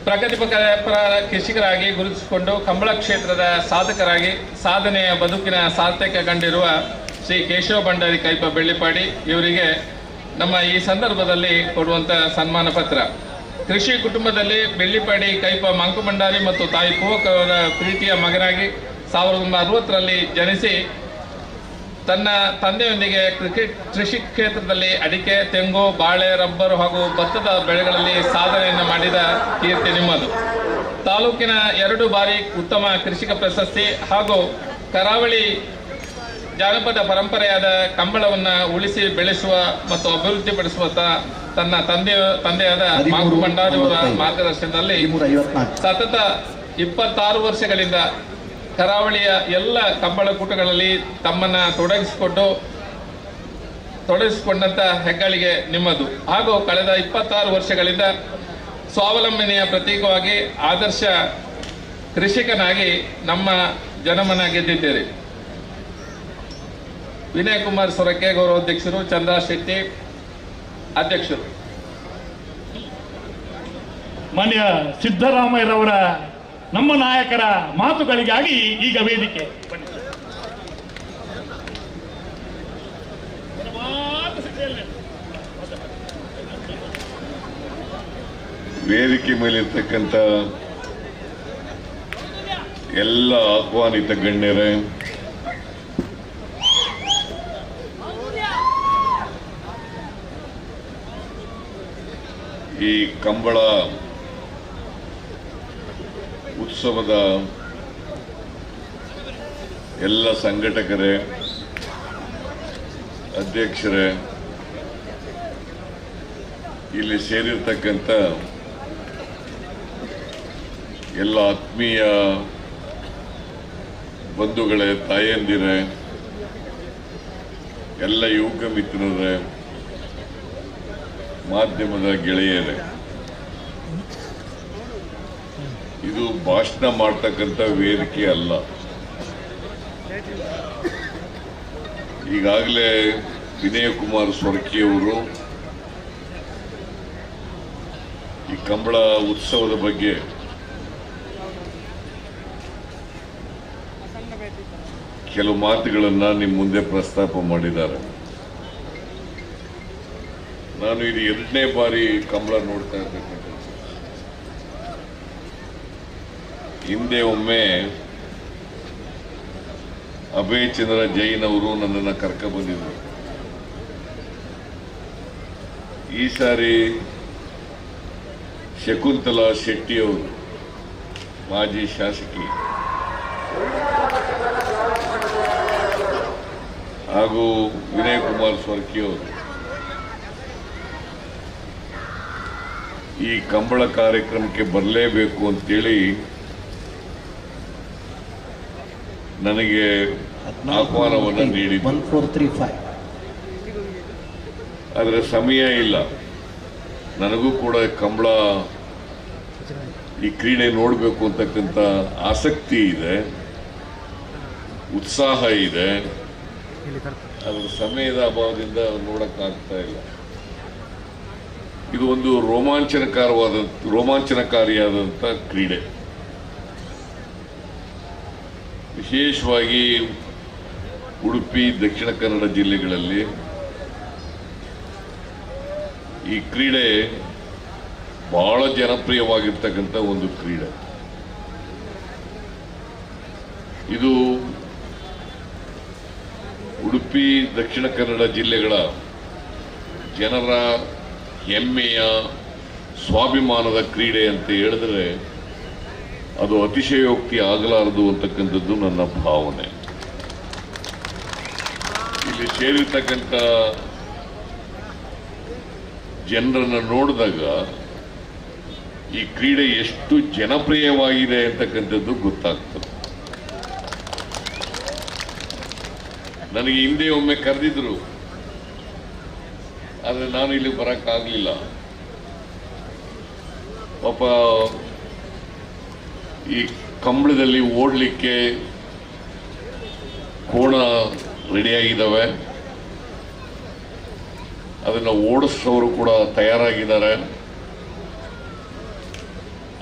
ಪ್ರಗತಿಪರ ಕೃಷಿಕರಾಗಿ ಗುರುತಿಸಿಕೊಂಡು ಕಂಬಳ ಕ್ಷೇತ್ರದ ಸಾಧಕರಾಗಿ ಸಾಧನೆಯ ಬದುಕಿನ ಸಾರ್ಥಕ ಕಂಡಿರುವ ಶ್ರೀ ಕೇಶವ ಭಂಡಾರಿ ಕೈಪ ಬೆಳ್ಳಿಪಾಡಿ ಇವರಿಗೆ ನಮ್ಮ ಈ ಸಂದರ್ಭದಲ್ಲಿ ಕೊಡುವಂಥ ಸನ್ಮಾನ ಪತ್ರ. ಕೃಷಿ ಕುಟುಂಬದಲ್ಲಿ ಬೆಳ್ಳಿಪಾಡಿ ಕೈಪ ಮಂಕು ಭಂಡಾರಿ ಮತ್ತು ತಾಯಿ ಪೂವಕವರ ಪ್ರೀತಿಯ ಮಗನಾಗಿ 1960ರಲ್ಲಿ ಜನಿಸಿ ತನ್ನ ತಂದೆಯೊಂದಿಗೆ ಕೃಷಿ ಕ್ಷೇತ್ರದಲ್ಲಿ ಅಡಿಕೆ, ತೆಂಗು, ಬಾಳೆ, ರಬ್ಬರು ಹಾಗೂ ಭತ್ತದ ಬೆಳೆಗಳಲ್ಲಿ ಸಾಧನೆಯನ್ನು ಮಾಡಿದ ಕೀರ್ತಿ ನಿಮ್ಮದು. ತಾಲೂಕಿನ 2 ಬಾರಿ ಉತ್ತಮ ಕೃಷಿಕ ಪ್ರಶಸ್ತಿ ಹಾಗೂ ಕರಾವಳಿ ಜಾನಪದ ಪರಂಪರೆಯಾದ ಕಂಬಳವನ್ನು ಉಳಿಸಿ ಬೆಳೆಸುವ ಮತ್ತು ಅಭಿವೃದ್ಧಿಪಡಿಸುವ ತನ್ನ ತಂದೆಯಾದ ಮಾಂಕು ಭಂಡಾರಿಯವರ ಮಾರ್ಗದರ್ಶನದಲ್ಲಿ ಸತತ 26 ವರ್ಷಗಳಿಂದ ಕರಾವಳಿಯ ಎಲ್ಲ ಕಂಬಳಕೂಟಗಳಲ್ಲಿ ತಮ್ಮನ್ನು ತೊಡಗಿಸಿಕೊಂಡಂಥ ಹೆಗ್ಗಳಿಕೆ ನಿಮ್ಮದು. ಹಾಗೂ ಕಳೆದ 26 ವರ್ಷಗಳಿಂದ ಸ್ವಾವಲಂಬನೆಯ ಪ್ರತೀಕವಾಗಿ ಆದರ್ಶ ಕೃಷಿಕನಾಗಿ ನಮ್ಮ ಜನಮನ ಗೆದ್ದಿದ್ದೀರಿ. ವಿನಯ್ ಕುಮಾರ್ ಸೊರಕೆ ಗೌರವಾಧ್ಯಕ್ಷರು, ಚಂದ್ರ ಶೆಟ್ಟಿ ಅಧ್ಯಕ್ಷರು. ಮಾನ್ಯ ಸಿದ್ದರಾಮಯ್ಯರವರ ನಮ್ಮ ನಾಯಕರ ಮಾತುಗಳಿಗಾಗಿ ಈಗ ವೇದಿಕೆ. ವೇದಿಕೆ ಮೇಲಿರ್ತಕ್ಕಂಥ ಎಲ್ಲ ಆಹ್ವಾನಿತ ಗಣ್ಯರೇ, ಈ ಕಂಬಳ ಉತ್ಸವದ ಎಲ್ಲ ಸಂಘಟಕರೇ, ಅಧ್ಯಕ್ಷರೇ, ಇಲ್ಲಿ ಸೇರಿರ್ತಕ್ಕಂಥ ಎಲ್ಲ ಆತ್ಮೀಯ ಬಂಧುಗಳೇ, ತಾಯಂದಿರೇ, ಎಲ್ಲ ಯುವಕ ಮಿತ್ರರೇ, ಮಾಧ್ಯಮದ ಗೆಳೆಯರೇ, ಇದು ಭಾಷಣ ಮಾಡ್ತಕ್ಕಂಥ ವೇದಿಕೆ ಅಲ್ಲ. ಈಗಾಗಲೇ ವಿನಯ್ ಕುಮಾರ್ ಸೊರಕಿಯವರು ಈ ಕಂಬಳ ಉತ್ಸವದ ಬಗ್ಗೆ ಕೆಲವು ಮಾತುಗಳನ್ನು ನಿಮ್ಮ ಮುಂದೆ ಪ್ರಸ್ತಾಪ ಮಾಡಿದ್ದಾರೆ. ನಾನು ಇದು 2ನೇ ಬಾರಿ ಕಂಬಳ ನೋಡ್ತಾ ಇರ್ತಕ್ಕಂಥದ್ದು. ಹಿಂದೆ ಒಮ್ಮೆ ಅಭಯ್ ಚಂದ್ರ ಜೈನ್ ಅವರು ನನ್ನನ್ನು ಕರ್ಕ ಬಂದಿದ್ದರು. ಈ ಸಾರಿ ಶಕುಂತಲಾ ಶೆಟ್ಟಿಯವರು, ಮಾಜಿ ಶಾಸಕಿ, ಹಾಗೂ ವಿನಯ್ ಕುಮಾರ್ ಸೊರಕಿಯವರು ಈ ಕಂಬಳ ಕಾರ್ಯಕ್ರಮಕ್ಕೆ ಬರಲೇಬೇಕು ಅಂತೇಳಿ ನನಗೆ ಆಹ್ವಾನವನ್ನು ನೀಡಿದ್ರು. 1435. ಆದರೆ ಸಮಯ ಇಲ್ಲ. ನನಗೂ ಕೂಡ ಕಂಬಳ ಈ ಕ್ರೀಡೆ ನೋಡಬೇಕು ಅಂತಕ್ಕಂಥ ಆಸಕ್ತಿ ಇದೆ, ಉತ್ಸಾಹ ಇದೆ. ಅದರ ಸಮಯದ ಅಭಾವದಿಂದ ನೋಡೋಕ್ಕಾಗ್ತಾ ಇಲ್ಲ. ಇದು ಒಂದು ರೋಮಾಂಚನಕಾರಿಯಾದಂಥ ಕ್ರೀಡೆ. ವಿಶೇಷವಾಗಿ ಉಡುಪಿ, ದಕ್ಷಿಣ ಕನ್ನಡ ಜಿಲ್ಲೆಗಳಲ್ಲಿ ಈ ಕ್ರೀಡೆ ಬಹಳ ಜನಪ್ರಿಯವಾಗಿರ್ತಕ್ಕಂಥ ಒಂದು ಕ್ರೀಡೆ. ಇದು ಉಡುಪಿ, ದಕ್ಷಿಣ ಕನ್ನಡ ಜಿಲ್ಲೆಗಳ ಜನರ ಹೆಮ್ಮೆಯ ಸ್ವಾಭಿಮಾನದ ಕ್ರೀಡೆ ಅಂತ ಹೇಳಿದ್ರೆ ಅದು ಅತಿಶಯೋಕ್ತಿ ಆಗಲಾರದು ಅಂತಕ್ಕಂಥದ್ದು ನನ್ನ ಭಾವನೆ. ಇಲ್ಲಿ ಸೇರಿರ್ತಕ್ಕಂಥ ಜನರನ್ನು ನೋಡಿದಾಗ ಈ ಕ್ರೀಡೆ ಎಷ್ಟು ಜನಪ್ರಿಯವಾಗಿದೆ ಅಂತಕ್ಕಂಥದ್ದು ಗೊತ್ತಾಗ್ತದೆ. ನನಗೆ ಹಿಂದೆ ಒಮ್ಮೆ ಕರೆದಿದ್ರು, ಆದರೆ ನಾನು ಇಲ್ಲಿ ಬರೋಕ್ಕಾಗಲಿಲ್ಲ. ಪಾಪ ಈ ಕಂಬಳದಲ್ಲಿ ಓಡಲಿಕ್ಕೆ ಕೋಣ ರೆಡಿಯಾಗಿದ್ದಾವೆ. ಅದನ್ನು ಓಡಿಸೋರು ಕೂಡ ತಯಾರಾಗಿದ್ದಾರೆ.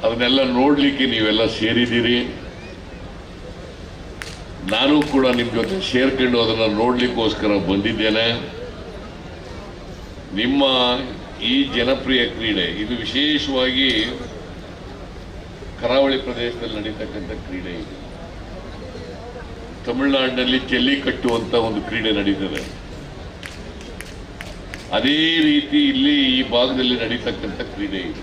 ಅದನ್ನೆಲ್ಲ ನೋಡಲಿಕ್ಕೆ ನೀವೆಲ್ಲ ಸೇರಿದ್ದೀರಿ. ನಾನು ಕೂಡ ನಿಮ್ಮ ಜೊತೆ ಸೇರ್ಕೊಂಡು ಅದನ್ನು ನೋಡಲಿಕ್ಕೋಸ್ಕರ ಬಂದಿದ್ದೇನೆ. ನಿಮ್ಮ ಈ ಜನಪ್ರಿಯ ಕ್ರೀಡೆ ಇದು ವಿಶೇಷವಾಗಿ ಕರಾವಳಿ ಪ್ರದೇಶದಲ್ಲಿ ನಡೀತಕ್ಕಂಥ ಕ್ರೀಡೆ. ಇದು ತಮಿಳುನಾಡಿನಲ್ಲಿ ಜಲ್ಲಿಕಟ್ಟು ಅಂತ ಒಂದು ಕ್ರೀಡೆ ನಡೀತದೆ. ಅದೇ ರೀತಿ ಇಲ್ಲಿ ಈ ಭಾಗದಲ್ಲಿ ನಡೀತಕ್ಕಂಥ ಕ್ರೀಡೆ ಇದು.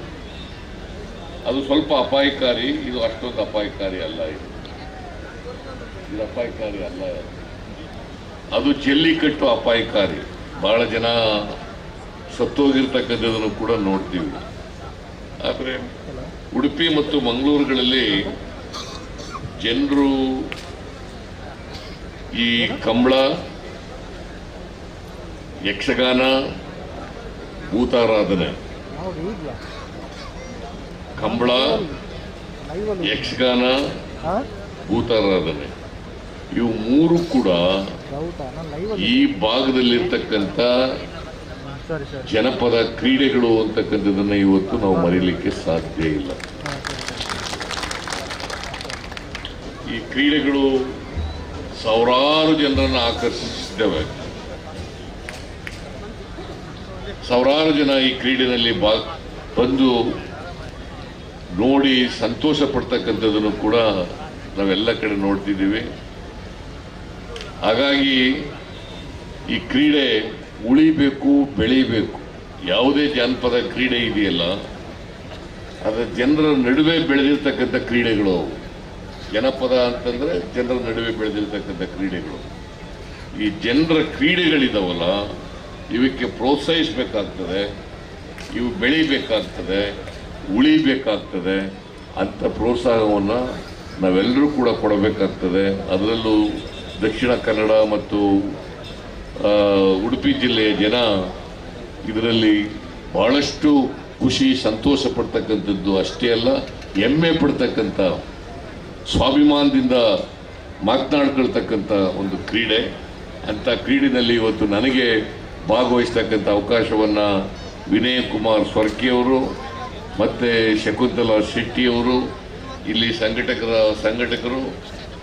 ಅದು ಸ್ವಲ್ಪ ಅಪಾಯಕಾರಿ, ಇದು ಅಷ್ಟೊಂದು ಅಪಾಯಕಾರಿ ಅಲ್ಲ. ಇದು ಅಪಾಯಕಾರಿ ಅಲ್ಲ, ಅದು ಜಲ್ಲಿಕಟ್ಟು ಅಪಾಯಕಾರಿ. ಬಹಳ ಜನ ಸತ್ತೋಗಿರ್ತಕ್ಕಂಥದ್ದನ್ನು ಕೂಡ ನೋಡ್ತೀವಿ. ಆದರೆ ಉಡುಪಿ ಮತ್ತು ಮಂಗಳೂರುಗಳಲ್ಲಿ ಜನರು ಈ ಕಂಬಳ, ಯಕ್ಷಗಾನ, ಭೂತಾರಾಧನೆ, ಕಂಬಳ, ಯಕ್ಷಗಾನ, ಭೂತಾರಾಧನೆ ಇವು ಮೂರು ಕೂಡ ಈ ಭಾಗದಲ್ಲಿರ್ತಕ್ಕಂಥ ಜನಪದ ಕ್ರೀಡೆಗಳು ಅಂತಕ್ಕಂಥದ್ದನ್ನು ಇವತ್ತು ನಾವು ಮರೀಲಿಕ್ಕೆ ಸಾಧ್ಯ ಇಲ್ಲ. ಈ ಕ್ರೀಡೆಗಳು ಸಾವಿರಾರು ಜನರನ್ನು ಆಕರ್ಷಿಸಿದ್ದೇವೆ. ಸಾವಿರಾರು ಜನ ಈ ಕ್ರೀಡೆಯಲ್ಲಿ ಬಂದು ನೋಡಿ ಸಂತೋಷ ಪಡ್ತಕ್ಕಂಥದ್ದನ್ನು ಕೂಡ ನಾವೆಲ್ಲ ಕಡೆ ನೋಡ್ತಿದ್ದೀವಿ. ಹಾಗಾಗಿ ಈ ಕ್ರೀಡೆ ಉಳಿಬೇಕು, ಬೆಳೀಬೇಕು. ಯಾವುದೇ ಜಾನಪದ ಕ್ರೀಡೆ ಇದೆಯಲ್ಲ, ಅದರ ಜನರ ನಡುವೆ ಬೆಳೆದಿರ್ತಕ್ಕಂಥ ಕ್ರೀಡೆಗಳು ಅವು. ಜನಪದ ಅಂತಂದರೆ ಜನರ ನಡುವೆ ಬೆಳೆದಿರ್ತಕ್ಕಂಥ ಕ್ರೀಡೆಗಳು. ಈ ಜನರ ಕ್ರೀಡೆಗಳಿದಾವಲ್ಲ, ಇವಕ್ಕೆ ಪ್ರೋತ್ಸಾಹಿಸಬೇಕಾಗ್ತದೆ, ಇವು ಬೆಳೀಬೇಕಾಗ್ತದೆ, ಉಳಿಬೇಕಾಗ್ತದೆ. ಅಂಥ ಪ್ರೋತ್ಸಾಹವನ್ನು ನಾವೆಲ್ಲರೂ ಕೂಡ ಕೊಡಬೇಕಾಗ್ತದೆ. ಅದರಲ್ಲೂ ದಕ್ಷಿಣ ಕನ್ನಡ ಮತ್ತು ಉಡುಪಿ ಜಿಲ್ಲೆಯ ಜನ ಇದರಲ್ಲಿ ಭಾಳಷ್ಟು ಖುಷಿ ಸಂತೋಷ ಪಡ್ತಕ್ಕಂಥದ್ದು ಅಷ್ಟೇ ಅಲ್ಲ, ಹೆಮ್ಮೆ ಪಡ್ತಕ್ಕಂಥ, ಸ್ವಾಭಿಮಾನದಿಂದ ಮಾತನಾಡ್ಕೊಳ್ತಕ್ಕಂಥ ಒಂದು ಕ್ರೀಡೆ. ಅಂಥ ಕ್ರೀಡೆಯಲ್ಲಿ ಇವತ್ತು ನನಗೆ ಭಾಗವಹಿಸ್ತಕ್ಕಂಥ ಅವಕಾಶವನ್ನು ವಿನಯ್ ಕುಮಾರ್ ಸ್ವರ್ಕಿಯವರು ಮತ್ತು ಶಕುಂತಲಾ ಶೆಟ್ಟಿಯವರು, ಇಲ್ಲಿ ಸಂಘಟಕರು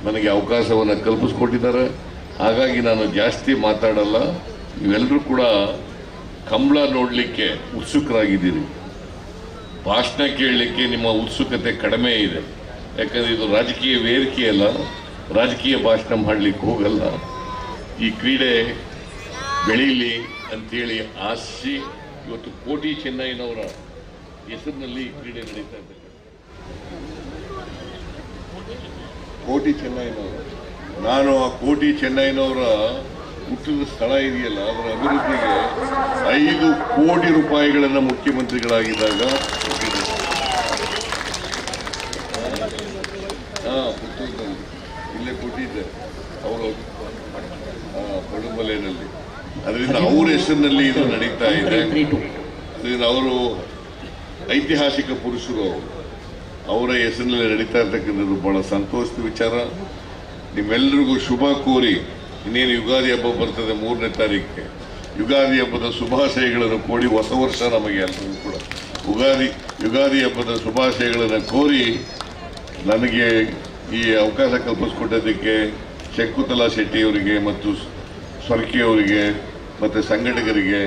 ನನಗೆ ಅವಕಾಶವನ್ನು ಕಲ್ಪಿಸ್ಕೊಟ್ಟಿದ್ದಾರೆ. ಹಾಗಾಗಿ ನಾನು ಜಾಸ್ತಿ ಮಾತಾಡಲ್ಲ. ನೀವೆಲ್ಲರೂ ಕೂಡ ಕಂಬಳ ನೋಡಲಿಕ್ಕೆ ಉತ್ಸುಕರಾಗಿದ್ದೀರಿ. ಭಾಷಣ ಕೇಳಲಿಕ್ಕೆ ನಿಮ್ಮ ಉತ್ಸುಕತೆ ಕಡಿಮೆ ಇದೆ. ಯಾಕಂದರೆ ಇದು ರಾಜಕೀಯ ವೇದಿಕೆ ಅಲ್ಲ, ರಾಜಕೀಯ ಭಾಷಣ ಮಾಡಲಿಕ್ಕೆ ಹೋಗಲ್ಲ. ಈ ಕ್ರೀಡೆ ಬೆಳೀಲಿ ಅಂಥೇಳಿ ಆಶಿಸಿ ಇವತ್ತು ಕೋಟಿ ಚೆನ್ನಯ್ಯನವರ ಹೆಸರಿನಲ್ಲಿ ಈ ಕ್ರೀಡೆ ನಡೀತಾ ಇದೆ. ಕೋಟಿ ಚೆನ್ನಯ್ಯನವರು, ನಾನು ಆ ಕೋಟಿ ಚೆನ್ನಯ್ಯನವರ ಹುಟ್ಟಿದ ಸ್ಥಳ ಇದೆಯಲ್ಲ, ಅದರ ಅಭಿವೃದ್ಧಿಗೆ 5 ಕೋಟಿ ರೂಪಾಯಿಗಳನ್ನು ಮುಖ್ಯಮಂತ್ರಿಗಳಾಗಿದ್ದಾಗ ಪುತ್ತೂರಿನಲ್ಲಿ ಇಲ್ಲೇ ಕೊಟ್ಟಿದ್ದೆ ಅವರು ಪಡುಮಲೆಯಲ್ಲಿ. ಅದರಿಂದ ಅವರ ಹೆಸರಿನಲ್ಲಿ ಇದು ನಡೀತಾ ಇದೆ. ಅದರಿಂದ ಅವರು ಐತಿಹಾಸಿಕ ಪುರುಷರು, ಅವರು ಅವರ ಹೆಸರಿನಲ್ಲಿ ನಡೀತಾ ಇರ್ತಕ್ಕಂಥದ್ದು ಬಹಳ ಸಂತೋಷದ ವಿಚಾರ. ನಿಮ್ಮೆಲ್ಲರಿಗೂ ಶುಭ ಕೋರಿ, ಇನ್ನೇನು ಯುಗಾದಿ ಹಬ್ಬ ಬರ್ತದೆ 3ನೇ ತಾರೀಕಿಗೆ, ಯುಗಾದಿ ಹಬ್ಬದ ಶುಭಾಶಯಗಳನ್ನು ಕೋರಿ, ಹೊಸ ವರ್ಷ ನಮಗೆ ಎಲ್ಲರಿಗೂ ಕೂಡ ಯುಗಾದಿ ಹಬ್ಬದ ಶುಭಾಶಯಗಳನ್ನು ಕೋರಿ ನನಗೆ ಈ ಅವಕಾಶ ಕಲ್ಪಿಸಿಕೊಟ್ಟದಕ್ಕೆ ಶಕುಂತಲಾ ಶೆಟ್ಟಿಯವರಿಗೆ ಮತ್ತು ಸ್ವರ್ಕಿಯವರಿಗೆ ಮತ್ತು ಸಂಘಟಕರಿಗೆ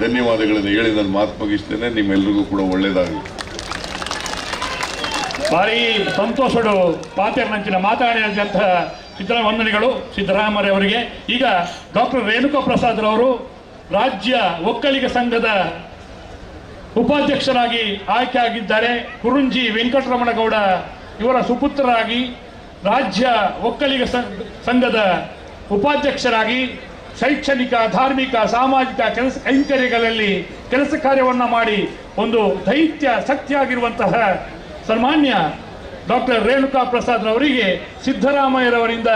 ಧನ್ಯವಾದಗಳನ್ನು ಹೇಳಿ ನಾನು ಮಾತು ಮುಗಿಸ್ತೇನೆ. ನಿಮ್ಮೆಲ್ಲರಿಗೂ ಕೂಡ ಒಳ್ಳೆಯದಾಗಲಿ. ಭಾರಿ ಸಂತೋಷಡು ಪಾತೆರ್ನಂಚಿನ ಮಾತಾಡಿದಂತಹ ಸಿದ್ದರಾಮಯ್ಯಗಳು ಸಿದ್ದರಾಮಯ್ಯವರಿಗೆ. ಈಗ ಡಾಕ್ಟರ್ ರೇಣುಕಾ ಪ್ರಸಾದ್ ರವರು ರಾಜ್ಯ ಒಕ್ಕಲಿಗ ಸಂಘದ ಉಪಾಧ್ಯಕ್ಷರಾಗಿ ಆಯ್ಕೆಯಾಗಿದ್ದಾರೆ. ಕುರುಂಜಿ ವೆಂಕಟರಮಣಗೌಡ ಇವರ ಸುಪುತ್ರರಾಗಿ ರಾಜ್ಯ ಒಕ್ಕಲಿಗ ಸಂಘದ ಉಪಾಧ್ಯಕ್ಷರಾಗಿ ಶೈಕ್ಷಣಿಕ, ಧಾರ್ಮಿಕ, ಸಾಮಾಜಿಕ ಕೆಲಸ ಕೈಂಕರ್ಯಗಳಲ್ಲಿ ಕೆಲಸ ಕಾರ್ಯವನ್ನು ಮಾಡಿ ಒಂದು ದೈತ್ಯ ಶಕ್ತಿಯಾಗಿರುವಂತಹ ಸನ್ಮಾನ್ಯ ಡಾಕ್ಟರ್ ರೇಣುಕಾ ಪ್ರಸಾದ್ ರವರಿಗೆ ಸಿದ್ದರಾಮಯ್ಯರವರಿಂದ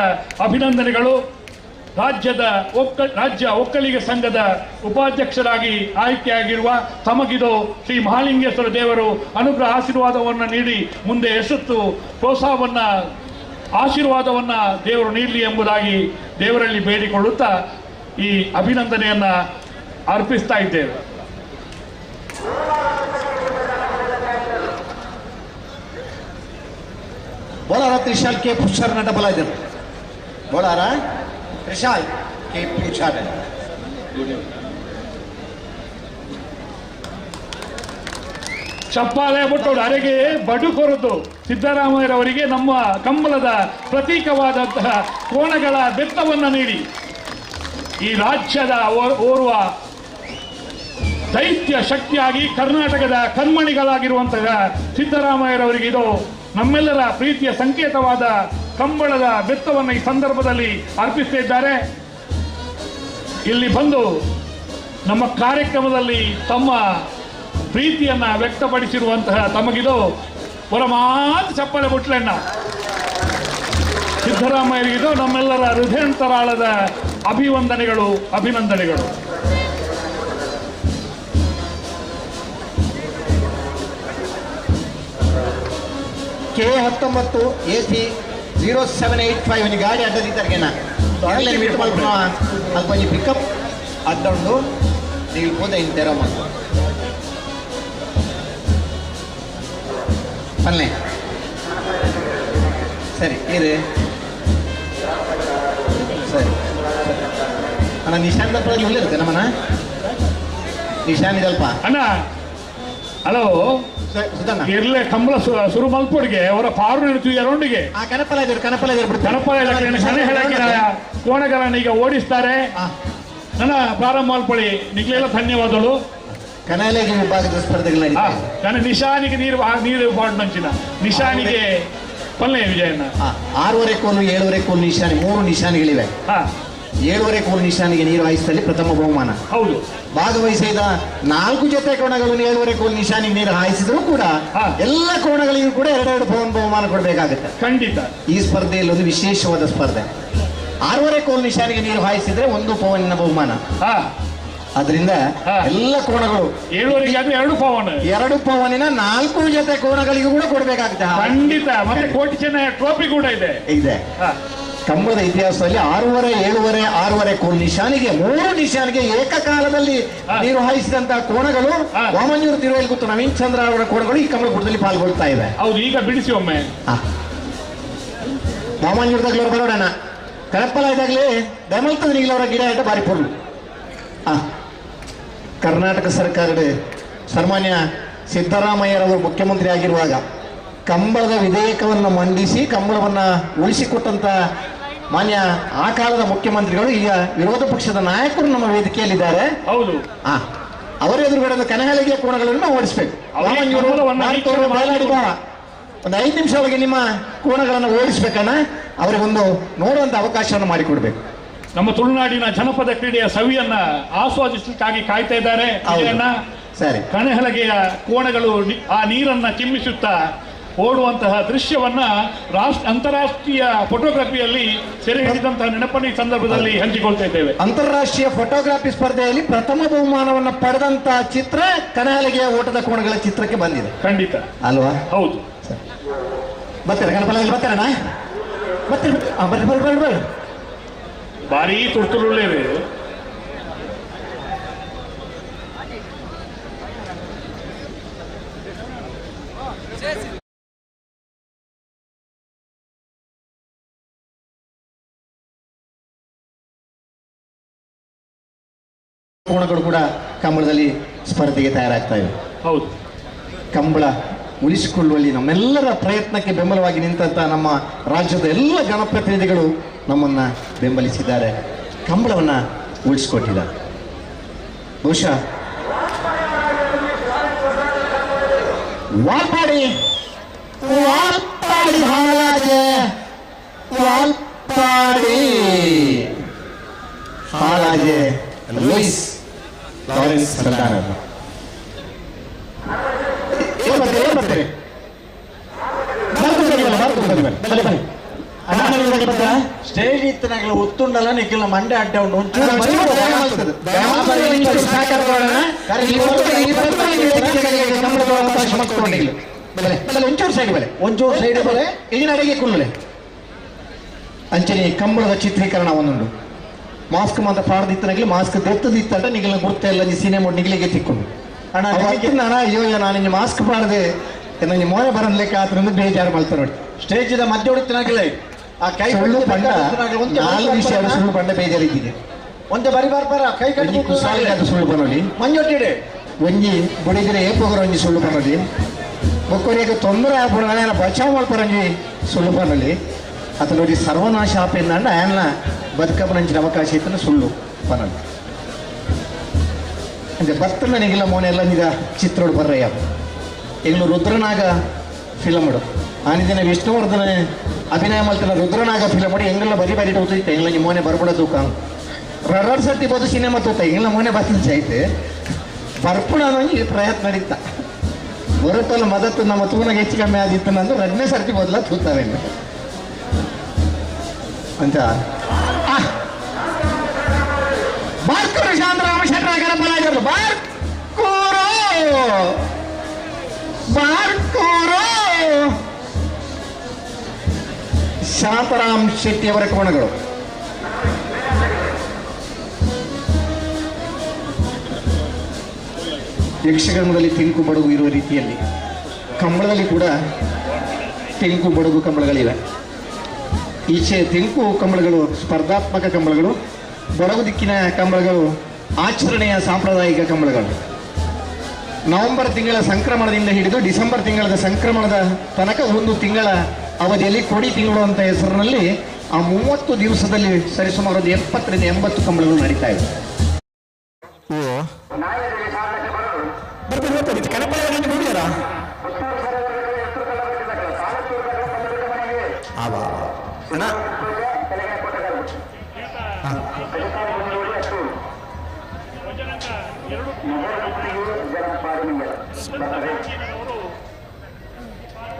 ಅಭಿನಂದನೆಗಳು. ರಾಜ್ಯ ಒಕ್ಕಲಿಗ ಸಂಘದ ಉಪಾಧ್ಯಕ್ಷರಾಗಿ ಆಯ್ಕೆಯಾಗಿರುವ ತಮಗಿದು ಶ್ರೀ ಮಹಾಲಿಂಗೇಶ್ವರ ದೇವರು ಅನುಗ್ರಹ ಆಶೀರ್ವಾದವನ್ನು ನೀಡಿ ಮುಂದೆ ಯಶಸ್ಸು ಪ್ರೋತ್ಸಾಹವನ್ನು ಆಶೀರ್ವಾದವನ್ನು ದೇವರು ನೀಡಲಿ ಎಂಬುದಾಗಿ ದೇವರಲ್ಲಿ ಬೇಡಿಕೊಳ್ಳುತ್ತಾ ಈ ಅಭಿನಂದನೆಯನ್ನು ಅರ್ಪಿಸ್ತಾ ಇದ್ದೇವೆ. ಬೋಲಾರ ತ್ರಿಶಾಲ್ ಕೆ ಪುಷಾರ್ ನಟ ಬಲ ಇದ್ದರು. ಬೋಲಾರ ತ್ರಿಶಾಲ್ ಕೆ ಪುಷಾರ್. ಚಪ್ಪಾಳೆ ಬಿಟ್ಟು ಅರೆಗೆ ಬಡು ಕೊರತು ಸಿದ್ದರಾಮಯ್ಯರವರಿಗೆ ನಮ್ಮ ಕಂಬಳದ ಪ್ರತೀಕವಾದಂತಹ ಕೋಣಗಳ ಬೆತ್ತವನ್ನು ನೀಡಿ ಈ ರಾಜ್ಯದ ಓರ್ವ ದೈತ್ಯ ಶಕ್ತಿಯಾಗಿ ಕರ್ನಾಟಕದ ಕಣ್ಮಣಿಗಳಾಗಿರುವಂತಹ ಸಿದ್ದರಾಮಯ್ಯರವರಿಗೆ ಇದು ನಮ್ಮೆಲ್ಲರ ಪ್ರೀತಿಯ ಸಂಕೇತವಾದ ಕಂಬಳದ ಬೆತ್ತವನ್ನು ಈ ಸಂದರ್ಭದಲ್ಲಿ ಅರ್ಪಿಸ್ತಾ ಇದ್ದಾರೆ. ಇಲ್ಲಿ ಬಂದು ನಮ್ಮ ಕಾರ್ಯಕ್ರಮದಲ್ಲಿ ತಮ್ಮ ಪ್ರೀತಿಯನ್ನ ವ್ಯಕ್ತಪಡಿಸಿರುವಂತಹ ತಮಗಿದು ಪರಮಾತ್ ಚಪ್ಪಾಳೆ ಬುಟ್ಲಣ್ಣ. ಸಿದ್ದರಾಮಯ್ಯರಿಗಿದು ನಮ್ಮೆಲ್ಲರ ಹೃದಯಾಂತರಾಳದ ಅಭಿವಂದನೆಗಳು, ಅಭಿನಂದನೆಗಳು. K19 AC 0785 ಗಾಡಿ ಅಡ್ಡದಿದ್ದಾರ್ಗೆನ ಅಲ್ಪ ಪಿಕಪ್ ಅಡ್ಡ ಉಂಡು ನೀವು ಹೋದ ಇನ್ನು ತೆರ ಮಾಡ್ಕೊ ಪಲ್ಲೆ ಸರಿ ಇದೆ ಸರಿ ಅಣ್ಣ. ನಿಶಾನ್ ದಪ್ಪದಲ್ಲಿ ಇರುತ್ತೆ ನಮ್ಮಣ್ಣ ನಿಶಾನ್ ಇದಲ್ಪ ಅಣ್ಣ. ಹಲೋ ಇರ್ಲೆ ಕಂಬಳ ಸುರು ಮಲ್ಪುಡಿಗೆ ಅವರ ಪಾರು ನಿಲ್ತಿದ್ದಾರೊಂಡಿಗೆ ಕೋಣಗಳನ್ನು ಈಗ ಓಡಿಸ್ತಾರೆ. ನನ್ನ ಪ್ರಾರಂಭ ಮಲ್ಪೊಳಿ ನಿಗ್ಲೆಲ್ಲ ಧನ್ಯವಾದಗಳು. ಕನಾಲೆಗೆ ವಿಭಾಗದ ಸ್ಪರ್ಧೆಗಳ ನಿಶಾನಿಗೆ ನೀರು ನೀರು ಮಂಚಿನ ನಿಶಾನಿಗೆ ಪಲ್ಲೆ ವಿಜಯಣ್ಣ. 6.25 ಕೋಲು 7.25 ಕೋಲು ನಿಶಾನೆ, 3 ನಿಶಾನೆಗಳಿವೆ. 7.25 ಕೋಲು ನಿಶಾನೆಗೆ ನೀರು ಹಾಯಿಸಿದಲ್ಲಿ ಪ್ರಥಮ ಬಹುಮಾನ. ಹೌದು, ಭಾಗವಹಿಸಿದ 4 ಜೊತೆ ಕೋಣಗಳನ್ನು 7.25 ಕೋಲು ನಿಶಾನಿಗೆ ನೀರು ಹಾಯಿಸಿದ್ರು ಕೂಡ ಎಲ್ಲ ಕೋಣಗಳಿಗೂ ಕೂಡ 2-2 ಬಹುಮಾನ ಕೊಡಬೇಕಾಗುತ್ತೆ. ಖಂಡಿತ ಈ ಸ್ಪರ್ಧೆಯಲ್ಲಿ ಒಂದು ವಿಶೇಷವಾದ ಸ್ಪರ್ಧೆ. 6.25 ಕೋಲು ನಿಶಾನಿಗೆ ನೀರು ಹಾಯಿಸಿದ್ರೆ 1 ಪವನಿನ ಬಹುಮಾನ. ಅದರಿಂದ ಎಲ್ಲ ಕೋಣಗಳು 7.25 2 ಪವನ್, 2 ಪವನಿನ 4 ಜೊತೆ ಕೋಣಗಳಿಗೂ ಕೂಡ ಕೊಡಬೇಕಾಗುತ್ತೆ. ಖಂಡಿತ. ಮತ್ತೆ ಕೋಟಿ ಚೆನ್ನಯ್ಯ ಟ್ರೋಫಿ ಕೂಡ ಇದೆ ಇದೆ. ಕಂಬಳದ ಇತಿಹಾಸದಲ್ಲಿ 6.25 7.25 6.25 ಕೋಲು ನಿಶಾನಿಗೆ 3 ನಿಶಾನಿಗೆ ಏಕಕಾಲದಲ್ಲಿ ನೀರು ಹಾಯಿಸಿದಂತಹ ಕೋಣಗಳು ವಾಮಂಜೂರು ತಿರುವೇಲ್ಗುತ್ತು ನವೀನ್ ಚಂದ್ರ ಅವರ ಕೋಣಗಳು ಈ ಕಂಬಳಕೂಟದಲ್ಲಿ ಪಾಲ್ಗೊಳ್ತಾ ಇವೆ. ಹೌದು, ಈಗ ಬಿಡಿಸಿ ಒಮ್ಮೆ ವಾಮಂಜೂರ್ದಾಗ್ಲೂ ಬರೋಣ. ಕಡಪ್ಪಲ ಇದಾಗಲೇ ದಮಲ್ತದ ನೀಲವರ ಗಿಡ ಆಯ್ತು ಬಾರಿ ಪೊರ್ಲು. ಕರ್ನಾಟಕ ಸರ್ಕಾರದ ಸನ್ಮಾನ್ಯ ಸಿದ್ದರಾಮಯ್ಯರವರು ಮುಖ್ಯಮಂತ್ರಿ ಆಗಿರುವಾಗ ಕಂಬಳದ ವಿಧೇಯಕವನ್ನು ಮಂಡಿಸಿ ಕಂಬಳವನ್ನು ಉಳಿಸಿಕೊಟ್ಟಂತ ಮಾನ್ಯ ಆ ಕಾಲದ ಮುಖ್ಯಮಂತ್ರಿಗಳು ಈಗ ವಿರೋಧ ಪಕ್ಷದ ನಾಯಕರು ನಮ್ಮ ವೇದಿಕೆಯಲ್ಲಿದ್ದಾರೆ. ಹೌದು, ಅವರ ಎದುರುಗಡೆ ಕನಹಲಿಗೆ ಕೋಣಗಳನ್ನು ನಾವು ಓಡಿಸಬೇಕು. ಒಂದು 5 ನಿಮಿಷ ಒಳಗೆ ನಿಮ್ಮ ಕೋಣಗಳನ್ನು ಓಡಿಸ್ಬೇಕಣ್ಣ, ಅವರಿಗೊಂದು ನೋಡುವಂತ ಅವಕಾಶವನ್ನು ಮಾಡಿಕೊಡ್ಬೇಕು. ನಮ್ಮ ತುಳುನಾಡಿನ ಜನಪದ ಕ್ರೀಡೆಯ ಸವಿಯನ್ನ ಆಸ್ವಾದಿಸಲಿಕ್ಕಾಗಿ ಕಾಯ್ತಾ ಇದ್ದಾರೆ. ಸರಿ, ಕಣಹಲಗೆಯ ಕೋಣಗಳು ಆ ನೀರನ್ನ ಚಿಮ್ಮಿಸುತ್ತಾ ಓಡುವಂತಹ ದೃಶ್ಯವನ್ನ ಅಂತಾರಾಷ್ಟ್ರೀಯ ಫೋಟೋಗ್ರಫಿಯಲ್ಲಿ ಸೆರೆ ಹಿಡಿದಂತಹ ನೆನಪನ್ನು ಈ ಸಂದರ್ಭದಲ್ಲಿ ಹಂಚಿಕೊಳ್ತಾ ಇದ್ದೇವೆ. ಅಂತಾರಾಷ್ಟ್ರೀಯ ಫೋಟೋಗ್ರಫಿ ಸ್ಪರ್ಧೆಯಲ್ಲಿ ಪ್ರಥಮ ಬಹುಮಾನವನ್ನು ಪಡೆದಂತಹ ಚಿತ್ರ ಕಣಹಲಗೆಯ ಓಟದ ಕೋಣಗಳ ಚಿತ್ರಕ್ಕೆ ಬಂದಿದೆ. ಖಂಡಿತ ಅಲ್ವಾ? ಹೌದು. ಬರ್ತಾರೆ ಗಣಪತಿ, ಬರ್ತಾರಣ್ಣ, ಬರ್ತೀರಿ, ಬರ್ರಿ ಬರ್ರಿ ಬರ್ರಿ ಬರ್ರಿ. ಭಾರೀ ತುರ್ತುರುಳ್ಳೇವೆ. ಕೋಣಗಳು ಕೂಡ ಕಂಬಳದಲ್ಲಿ ಸ್ಪರ್ಧೆಗೆ ತಯಾರಾಗ್ತಾ ಇವೆ. ಹೌದು, ಕಂಬಳ ಉಳಿಸಿಕೊಳ್ಳುವಲ್ಲಿ ನಮ್ಮೆಲ್ಲರ ಪ್ರಯತ್ನಕ್ಕೆ ಬೆಂಬಲವಾಗಿ ನಿಂತಹ ನಮ್ಮ ರಾಜ್ಯದ ಎಲ್ಲ ಜನಪ್ರತಿನಿಧಿಗಳು ನಮ್ಮನ್ನು ಬೆಂಬಲಿಸಿದ್ದಾರೆ, ಕಂಬಳವನ್ನು ಉಳಿಸಿಕೊಟ್ಟಿದ್ದಾರೆ. ಬಹುಶಃ ವಾಲ್ಪಾಡಿ ವಾಲ್ಪಾಡಿ ಹಾಲಾಜೆ ವಾಲ್ಪಾಡಿ ಹಾಲಾಜೆ ಲೂಯಿಸ್ ಲಾರೆನ್ಸ್ ಸಲ್ದಾನ. ಬರ್ತೀರಿ ಸ್ಟೇಜ್ ಇತ್ತನಾಗಲ ಒತ್ತುಂಡಲ್ಲ ನಿಖಿಲ ಮಂಡೆ ಅಡ್ಡ ಉಂಟು ಒಂಚೂರು ಸೈಡ್ ಬೆಲೆ, ಒಂಚೂರು ಸೈಡ್ ಬೆಲೆ ಈಗಿನ ಅಡಿಗೆ ಕುಲ್ಲಲೆ ಅಂಚನೆ ಕಂಬಳದ ಚಿತ್ರೀಕರಣ ಒಂದುಂಡು. ಮಾಸ್ಕ್ ಮಾತ್ರ ಪಾಡ್ದಿತ್ತನಾಗಲಿ ಮಾಸ್ಕ್ ದೆತ್ತದಿತ್ತಂಟ ನಿಗಲ ಗುರ್ತ ಎಲ್ಲ ಸಿನಿಮಾ ನಿಗಲಿಗೆ ತಿಕ್ಕೊಂಡು ಅಣ್ಣ, ಅಣ್ಣ ಅಯ್ಯೋ ನಾನು ಮಾಸ್ಕ್ ಪಾಡದೆ ನನ್ನ ಮೋನೆ ಬರನ್ಲಿಕ್ಕೆ ಆತನಂದು ಬೇಜಾರು ಮಾಡ್ತಾರೆ ನೋಡಿ. ಸ್ಟೇಜ್ ಮಧ್ಯ ಹೊಡಿತನಾಗಲೇ ಆ ಕೈ ಸುಳ್ಳು ಪಂಡ ನಾಲ್ಕು ವಿಷಯ ಸುಳ್ಳು ಪಂಡ ಬೇಜಾರಿದ್ದಿದೆ. ಒಂದೇ ಬರಿ ಬಾರ್ಬಾರ ಕೈ ಕಟ್ಟಿ ಕುಸಾಲಿಗೆ ಸುಳ್ಳು ಬನ್ನೋಲಿ ಮಂಜೊಟ್ಟಿಡೆ ಒಂಜಿ ಬುಡಿದ್ರೆ ಏಪೋಗರ ಒಂಜಿ ಸುಳ್ಳು ಬನ್ನೋಲಿ ಬೊಕ್ಕೊರಿಯಾಗ ತೊಂದರೆ ಆಗ್ಬಿಡ ಬಚಾವ್ ಮಾಡ್ಕೊರಂಜಿ ಸುಳ್ಳು ಬನ್ನೋಲಿ ಅತನ ನೋಡಿ ಸರ್ವನಾಶ ಆಪೇಂದಂಡ ಆಯನ್ನ ಬದುಕಪ್ಪನಂಚಿನ ಅವಕಾಶ ಇತ್ತನ ಸುಳ್ಳು ಬನ್ನೋಲಿ. ಅಂದ್ರೆ ಬರ್ತನ ನಿಗಿಲ್ಲ ಮೋನೆ ಎಲ್ಲ ನಿಗ ಚಿತ್ರೋಡು ಬರ್ರಯ್ಯ ಎಂಗ್ಲು ರುದ್ರನಾಗ ಫಿಲಮ್ ಆನಿದಿನ ವಿಷ್ಣುವರ್ಧನ ಅಭಿನಯ ಮಾಡ್ತಾನೆ ರುದ್ರನಾಗ ಫಿಲಮ್ ಮಾಡಿ ಎಂಗೆಲ್ಲ ಬರಿ ಬರಿ ತೂತೈತೆ ಎಂಗ್ಲ ನಿಮ್ಮ ಮೋನೆ ಬರ್ಬಿಡ ತೂಕ ರಡ್ ಸರ್ತಿ ಬೋದು ಸಿನಿಮಾ ತೂತ ಎಂಗ್ಲ ಮೋನೆ ಬರ್ತಂಚೆ ಐತೆ ಬರ್ಪುಣ ಅನ್ನೋ ಪ್ರಯತ್ನ ನಡೀತ ಬರುತ್ತಲ್ಲ ಮದತ್ತು ನಮ್ಮ ತೂನಾಗ ಹೆಚ್ಚು ಕಮ್ಮಿ ಆದಿತ್ತು ನಂದು ಎರಡನೇ ಸರ್ತಿ ಬದಲ ತೂತಾರೆ ಅಂತ ಬಾರ್ಕೂರು ಶಾಂತರಾಮ ಶೆಟ್ಟರ ಗಣಪರಾಜರು ಬಾರ್ಕೂರು ಬಾರ್ಕೂರು ಶಾಂತರಾಮ್ ಶೆಟ್ಟಿಯವರ ಕೋಣಗಳು. ಯಕ್ಷಗಾನದಲ್ಲಿ ತೆಂಕು ಬಡಗು ಇರುವ ರೀತಿಯಲ್ಲಿ ಕಂಬಳದಲ್ಲಿ ಕೂಡ ತೆಂಕು ಬಡಗು ಕಂಬಳಗಳಿವೆ. ಈಚೆ ತೆಂಕು ಕಂಬಳಗಳು ಸ್ಪರ್ಧಾತ್ಮಕ ಕಂಬಳಗಳು, ಬಡಗು ದಿಕ್ಕಿನ ಕಂಬಳಗಳು ಆಚರಣೆಯ ಸಾಂಪ್ರದಾಯಿಕ ಕಂಬಳಗಳು. ನವೆಂಬರ್ ತಿಂಗಳ ಸಂಕ್ರಮಣದಿಂದ ಹಿಡಿದು ಡಿಸೆಂಬರ್ ತಿಂಗಳ ಸಂಕ್ರಮಣದ ತನಕ ಒಂದು ತಿಂಗಳ ಅವಧಿಯಲ್ಲಿ ಕೊಡಿ ತಿಂಗಳು ಅಂತ ಹೆಸರಿನಲ್ಲಿ ಆ 30 ದಿವಸದಲ್ಲಿ ಸರಿಸುಮಾರು ಒಂದು 70 ರಿಂದ 80 ಕಂಬಳಗಳು ನಡೀತಾ ಇವೆ.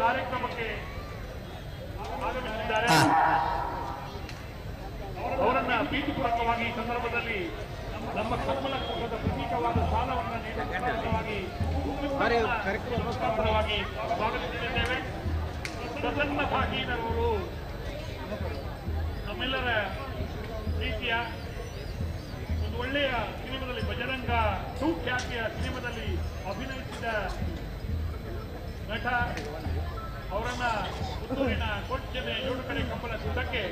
ಕಾರ್ಯಕ್ರಮಕ್ಕೆ ಆಗಮಿಸಿದ್ದಾರೆ. ಅವರನ್ನ ಪ್ರೀತಿಪೂರ್ವಕವಾಗಿ ಈ ಸಂದರ್ಭದಲ್ಲಿ ನಮ್ಮ ಕಮ್ಮಲ ಕೂಟದ ಪ್ರತೀಕವಾದ ಸಾಲವನ್ನು ನೀಡುವ ಮುಖಾಂತರವಾಗಿ ಸ್ವಾಗತಿಸುತ್ತಿದ್ದೇವೆ. ಪ್ರಸನ್ನ ಭಾಗೀನರವರು ನಮ್ಮೆಲ್ಲರ ಪ್ರೀತಿಯ ಒಂದು ಒಳ್ಳೆಯ ಸಿನಿಮಾದಲ್ಲಿ ಬಜರಂಗ 2 ಖ್ಯಾತಿಯ ಸಿನಿಮಾದಲ್ಲಿ ಅಭಿನಯಿಸಿದ ನಟ ಅವರನ್ನ ಪುತ್ತೂರಿನ ಕೊಚ್ಚನೆ ಜೋಡುಕರೆ ಕಂಬಳ ಕೂಟಕ್ಕೆ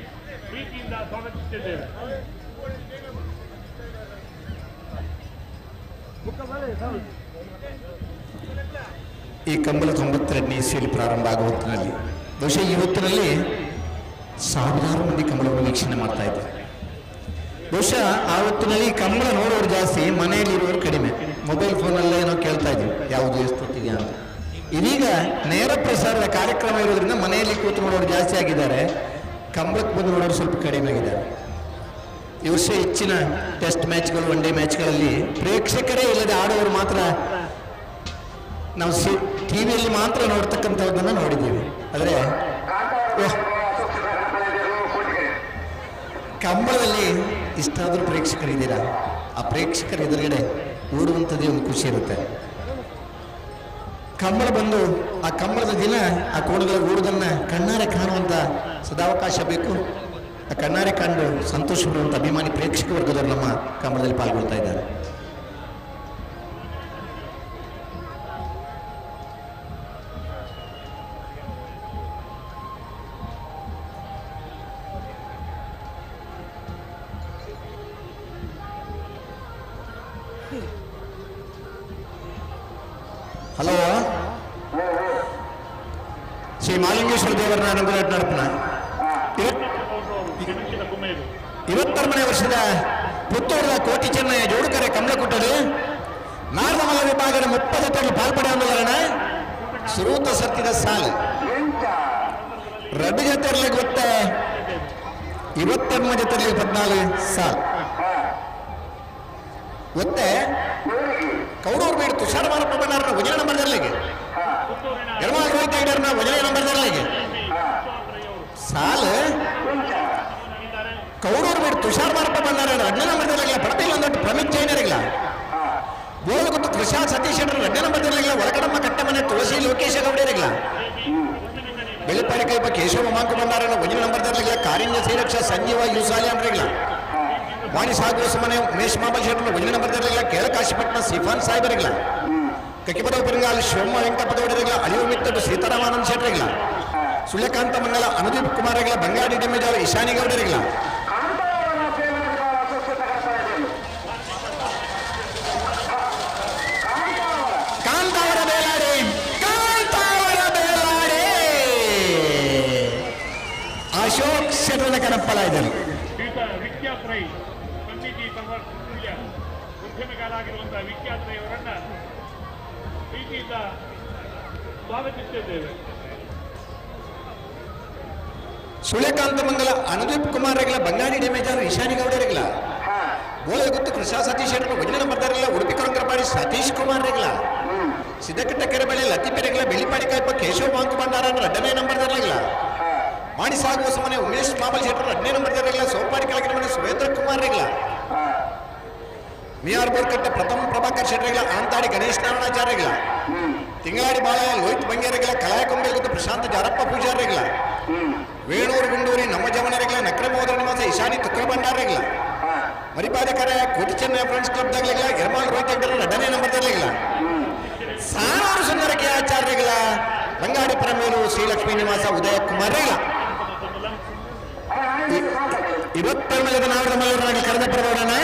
ಪ್ರೀತಿಯಿಂದ ಸ್ವಾಗತಿಸುತ್ತಿದ್ದೇವೆ. ಈ ಕಂಬಳ 92ನೇ ಇಸ್ವಿಯಲ್ಲಿ ಪ್ರಾರಂಭ ಆಗುವ ಹೊತ್ತಿನಲ್ಲಿ ಬಹುಶಃ ಈ ಹೊತ್ತಿನಲ್ಲಿ ಸಾವಿರಾರು ಮಂದಿ ಕಂಬಳವನ್ನು ವೀಕ್ಷಣೆ ಮಾಡ್ತಾ ಇದ್ದಾರೆ. ಬಹುಶಃ ಆ ಹೊತ್ತಿನಲ್ಲಿ ಕಂಬಳ ನೋಡೋರು ಜಾಸ್ತಿ, ಮನೆಯಲ್ಲಿರುವವರು ಕಡಿಮೆ. ಮೊಬೈಲ್ ಫೋನಲ್ಲೇ ನಾವು ಕೇಳ್ತಾ ಇದ್ವಿ ಯಾವುದು ಎಷ್ಟೊತ್ತಿಗೆ ಅಂತ. ಇದೀಗ ನೇರ ಪ್ರಸಾರದ ಕಾರ್ಯಕ್ರಮ ಇರೋದ್ರಿಂದ ಮನೆಯಲ್ಲಿ ಕೂತು ನೋಡೋರು ಜಾಸ್ತಿ ಆಗಿದ್ದಾರೆ, ಕಂಬಳಕ್ಕೆ ಬಂದು ನೋಡೋರು ಸ್ವಲ್ಪ ಕಡಿಮೆ ಆಗಿದ್ದಾರೆ. ಈ ವರ್ಷ ಹೆಚ್ಚಿನ ಟೆಸ್ಟ್ ಮ್ಯಾಚ್ಗಳು, ಒನ್ ಡೇ ಮ್ಯಾಚ್ಗಳಲ್ಲಿ ಪ್ರೇಕ್ಷಕರೇ ಇಲ್ಲದೆ ಆಡೋರು ಮಾತ್ರ ನಾವು ಟಿ ವಿಯಲ್ಲಿ ಮಾತ್ರ ನೋಡ್ತಕ್ಕಂಥದ್ದನ್ನು ನೋಡಿದ್ದೀವಿ. ಆದರೆ ಕಂಬಳದಲ್ಲಿ ಇಷ್ಟಾದರೂ ಪ್ರೇಕ್ಷಕರಿದ್ದೀರಾ, ಆ ಪ್ರೇಕ್ಷಕರ ಎದುರುಗಡೆ ಓಡುವಂಥದ್ದೇ ಒಂದು ಖುಷಿ ಇರುತ್ತೆ. ಕಂಬಳ ಬಂದು ಆ ಕಂಬಳದ ದಿನ ಆ ಕೋಣಗಳ ಓಡುವುದನ್ನು ಕಣ್ಣಾರೆ ಕಾಣುವಂಥ ಸದಾವಕಾಶ ಬೇಕು. ಆ ಕಣ್ಣಾರೆ ಕಂಡು ಸಂತೋಷ ಪಡುವಂಥ ಅಭಿಮಾನಿ ಪ್ರೇಕ್ಷಕ ವರ್ಗದವರು ನಮ್ಮ ಕಂಬಳದಲ್ಲಿ ಪಾಲ್ಗೊಳ್ತಾ ಇದ್ದಾರೆ. ಹಲೋ, ಶ್ರೀ ಮಾಲಿಂಗೇಶ್ವರ ದೇವರ ಅನುಗ್ರಹ ನಡಪನ 23ನೇ ವರ್ಷದ ಪುತ್ತೂರದ ಕೋಟಿ ಚೆನ್ನಯ್ಯ ಜೋಡುಕರೆ ಕಮಲಕುಟ್ಟಡು ನಾರದಮಲ್ಲ ವಿಭಾಗದ 30 ತರಲು ಪಾಲ್ಪಡೆಯೊಂದುಲರಣ ಸುರೂತ ಸರ್ತಿದ ಸಾಲು ರಡ್ಡು ಜೊತೆರ್ಲಿ ಗೊತ್ತ 28 ಜೊತೆರ್ಲಿ 14 ಸಾಲು ಒತ್ತೆ ಕೌಡೂರು ಬೇಡ ತುಷಾರ ಮಾರಪ್ಪ ಬಂಡಾರನ ವಜನ ನಂಬರ್ ದರ್ಲಿಗೆ ಎಡಮಾಲ್ ರೋಹಿತ್ ಹೆಗ್ಡೆಯವ್ರನ್ನ ವಜನ ನಂಬರ್ ದರ್ಲಿಗೆ ಸಾಲು ಕೌಡೂರು ಬೇಡ ತುಷಾರ್ ಮಾರಪ್ಪ ಬಂಡಾರ ಎರಡನೇ ನಂಬರ್ ದರ್ಲಿಗೆ ಪಡಪಿಲ್ಲ ಒಂದೊಟ್ಟು ಪ್ರಮಿತ್ ಜೈನರಿಲ್ಲ ಬೋಲಗುತ್ತು ಕೃಷಾ ಸತೀಶ್ ಶೆಟ್ಟರ್ ಎರಡನೇ ನಂಬರ್ ದರ್ಲಿಲ್ಲ ಒಳಗಡಮ್ಮ ಕಟ್ಟಮನೆ ತುಳಸಿ ಲೋಕೇಶ ಗೌಡರಿಲ್ಲ ಬೆಳಿಪಾಡಿ ಕೈಪ ಕೇಶವ ಮಾಂಕು ಬಂಡಾರನ ವಜನ ನಂಬರ್ ದರ್ಲಿಲ್ಲ ಕಾರಿಂಜ ಶ್ರೀರಕ್ಷ ಸಂಜೀವ ಯುಸಾಲಿ ಅಂದ್ರಿಲ್ಲ ವಾಣಿ ಸಾಗುವ ಮನೆ ಉಮೇಶ್ ಮಾಬಲ್ ಶೆಟ್ಟರು ಒಂಜನೇ ನಂಬರ್ ದರ್ಲಿಲ್ಲ ಕೇಳಕಾಶಿಪಟ್ಟಣ ಸಿಫಾನ್ ಸಾಹೇಬರಿಲ್ಲ ಕಕ್ಕಿಪದವು ಪೆರಂಗಾಲ್ ಶಿವಮ್ಮ ವೆಂಕಟಪದವರಿಲ್ಲ ಅಳಿವು ಮಿತ್ತಡು ಸೀತಾರಾಮಾನಂದ ಶೆಟ್ಟರಿಲ್ಲ ಸುಳ್ಯಕಾಂತ ಮಂಗಲ ಅನುದೀಪ್ ಕುಮಾರಗಳ ಬಂಗಾಡಿ ಡೆಮೇಜಾರು ಇಶಾನಿ ಗೌಡರಿಲ್ಲ ಕಾಂತಾವರ ಬೇಲಾಡಿ ಕಾಂತಾವರ ಬೇಲಾಡಿ ಅಶೋಕ್ ಶೆಟ್ಟರ ಕನಪ್ಪಲ ಇದ್ದಾರೆ. ವಿಖ್ಯಾತ್ ರೈ ಸಮಿತಿ ಉದ್ಯಮಿಗಾರಾಗಿರುವಂತಹ ವಿಖ್ಯಾತ್ ರೈ ಅವರನ್ನ ಪ್ರೀತಿಯಿಂದ ಸ್ವಾಗತಿಸುತ್ತಿದ್ದೇವೆ. ಸುಳ್ಯಕಾಂತ ಮಂಗಲ ಅನುದೀಪ್ ಕುಮಾರ್ ರೆಗ್ಲ ಬಂಗಾಡಿ ಡೆಮೇಜಾರು ಇಶಾನಿ ಗೌಡರಿಗ್ಲ ಬೋಳೆ ಗುತ್ತು ಕೃಷಾ ಸತೀಶ್ ಶೆಟ್ಟರು ಒಂದನೇ ನಂಬರ್ ದಾರಲ್ಲ ಉಡುಪಿ ಕೊರಂಕರಪಾಡಿ ಸತೀಶ್ ಕುಮಾರ್ ರೆಗ್ಲ ಸಿದ್ದಕಟ್ಟ ಕೆರೆಬಳ್ಳಿ ಲತೀಪೆ ರೆಗ್ಲ ಬೆಳ್ಳಿಪಾಡಿ ಕಾಯ್ಪ ಕೇಶವ ಬಾಂಕು ಭಂಡಾರ ಎರಡನೇ ನಂಬರ್ ದಾರಲ್ಲ ವಾಣಿ ಸಾಗುವ ಸಮನೆ ಉಮೇಶ್ ಮಾಬಲ್ ಶೆಟ್ಟರು ಎರಡನೇ ನಂಬರ್ ದಾರಲ್ಲ ಸೋಪಾಡಿ ಕೆಳಗಿನ ಮನೆ ಸುರೇಂದ್ರ ಕುಮಾರ್ ರೆಗ್ಲ ಮಿಯಾರ್ ಬೋರ್ಕಟ್ಟ ಪ್ರಥಮ ಪ್ರಭಾಕರ್ ಶೆಟ್ಟರಿಗಳ ಆಂತಾಡಿ ಗಣೇಶ್ ನಾರಾಯಣಾಚಾರ್ಯಗಳ ತಿಂಗಳಾಡಿ ಬಾಳಯ್ಯ ಲೋಹಿತ್ ಬಂಗೇರಿಗಳ ಕಲಾಯ ಕೊಂಬೆಲ್ ಗುತ್ತು ಪ್ರಶಾಂತ ಜಾರಪ್ಪ ಪೂಜಾರಿಗಳ ವೇಣೂರು ಗುಂಡೂರಿ ನಮ್ಮ ಜಮನರಿಗಳ ನಕ್ರಮೋದರ ನಿವಾಸ ಇಶಾನಿ ತುಕ್ರ ಭಂಡಾರಿಗಳ ಮರಿಪಾದಕರ ಕೋಟಿ ಚೆನ್ನೈ ಫ್ರೆಂಡ್ಸ್ ಕ್ಲಬ್ ದಾಗಲಿಗಳ ಎರ್ಮಾಲ್ ರೋಹಿತ್ ಹೆಗ್ಡರ ಎರಡನೇ ನಂಬರ್ ದಾಗಲಿಗಳ ಸಾನೂರು ಸುಂದರಕ್ಕೆ ಆಚಾರ್ಯಗಳ ಬಂಗಾಡಿ ಪರಮೇಲು ಶ್ರೀಲಕ್ಷ್ಮೀ ನಿವಾಸ ಉದಯ ಕುಮಾರ್ಗಳ ಇವತ್ತರ ಮೇಲೆ ನಾವರ ಮಲ್ಲೂರನಾಗಿ ಕರೆದ ಪರದವರನ್ನ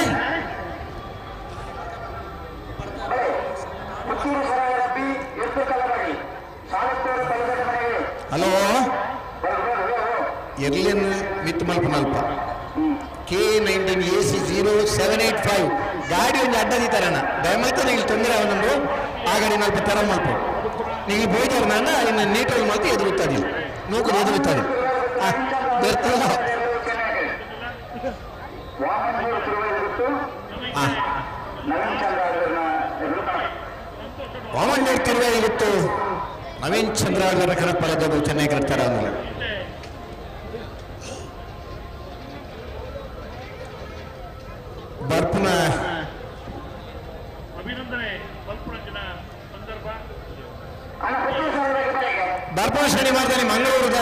ಹಲೋ ಎರ್ಲಿನ್ ಮಿತ್ ಮಲ್ಪ K 19 AC 0785 ಗಾಡಿ ಒಂದು ಅಡ್ಡ ದೀತಾರಣ್ಣ ದಯಮಲ್ತ ನೀವು ತೊಂದರೆ ಅವನಂದು ಆ ಗಾಡಿ ನಲ್ಪ ತೆರ ಮಲ್ಪ ನೀವು ಬೋಯ್ತಾರ ನಾನು ಇನ್ನು ನೀಟಾಗಿ ಮಲ್ತು ಎದುರುತ್ತದೆ ನೂಕು ಎದುರುತ್ತದೆ ಬೆರ್ತಲ್ಲ ವಾಮನ್ ತಿರುವಾಯಿಗಿತ್ತು ನವೀನ್ ಚಂದ್ರ ಅವರ ಕರಪಲದವರು ಚೆನ್ನೈ ಕರ್ತಾರ ಅಂದ್ರೆ ಬರ್ಪುನ ಅಭಿನಂದನೆ ಮಲ್ಪುರಂಜನ ಸಂದರ್ಭ ಬರ್ಪುನ ಶನಿವಾರದಲ್ಲಿ ಮಂಗಳೂರದ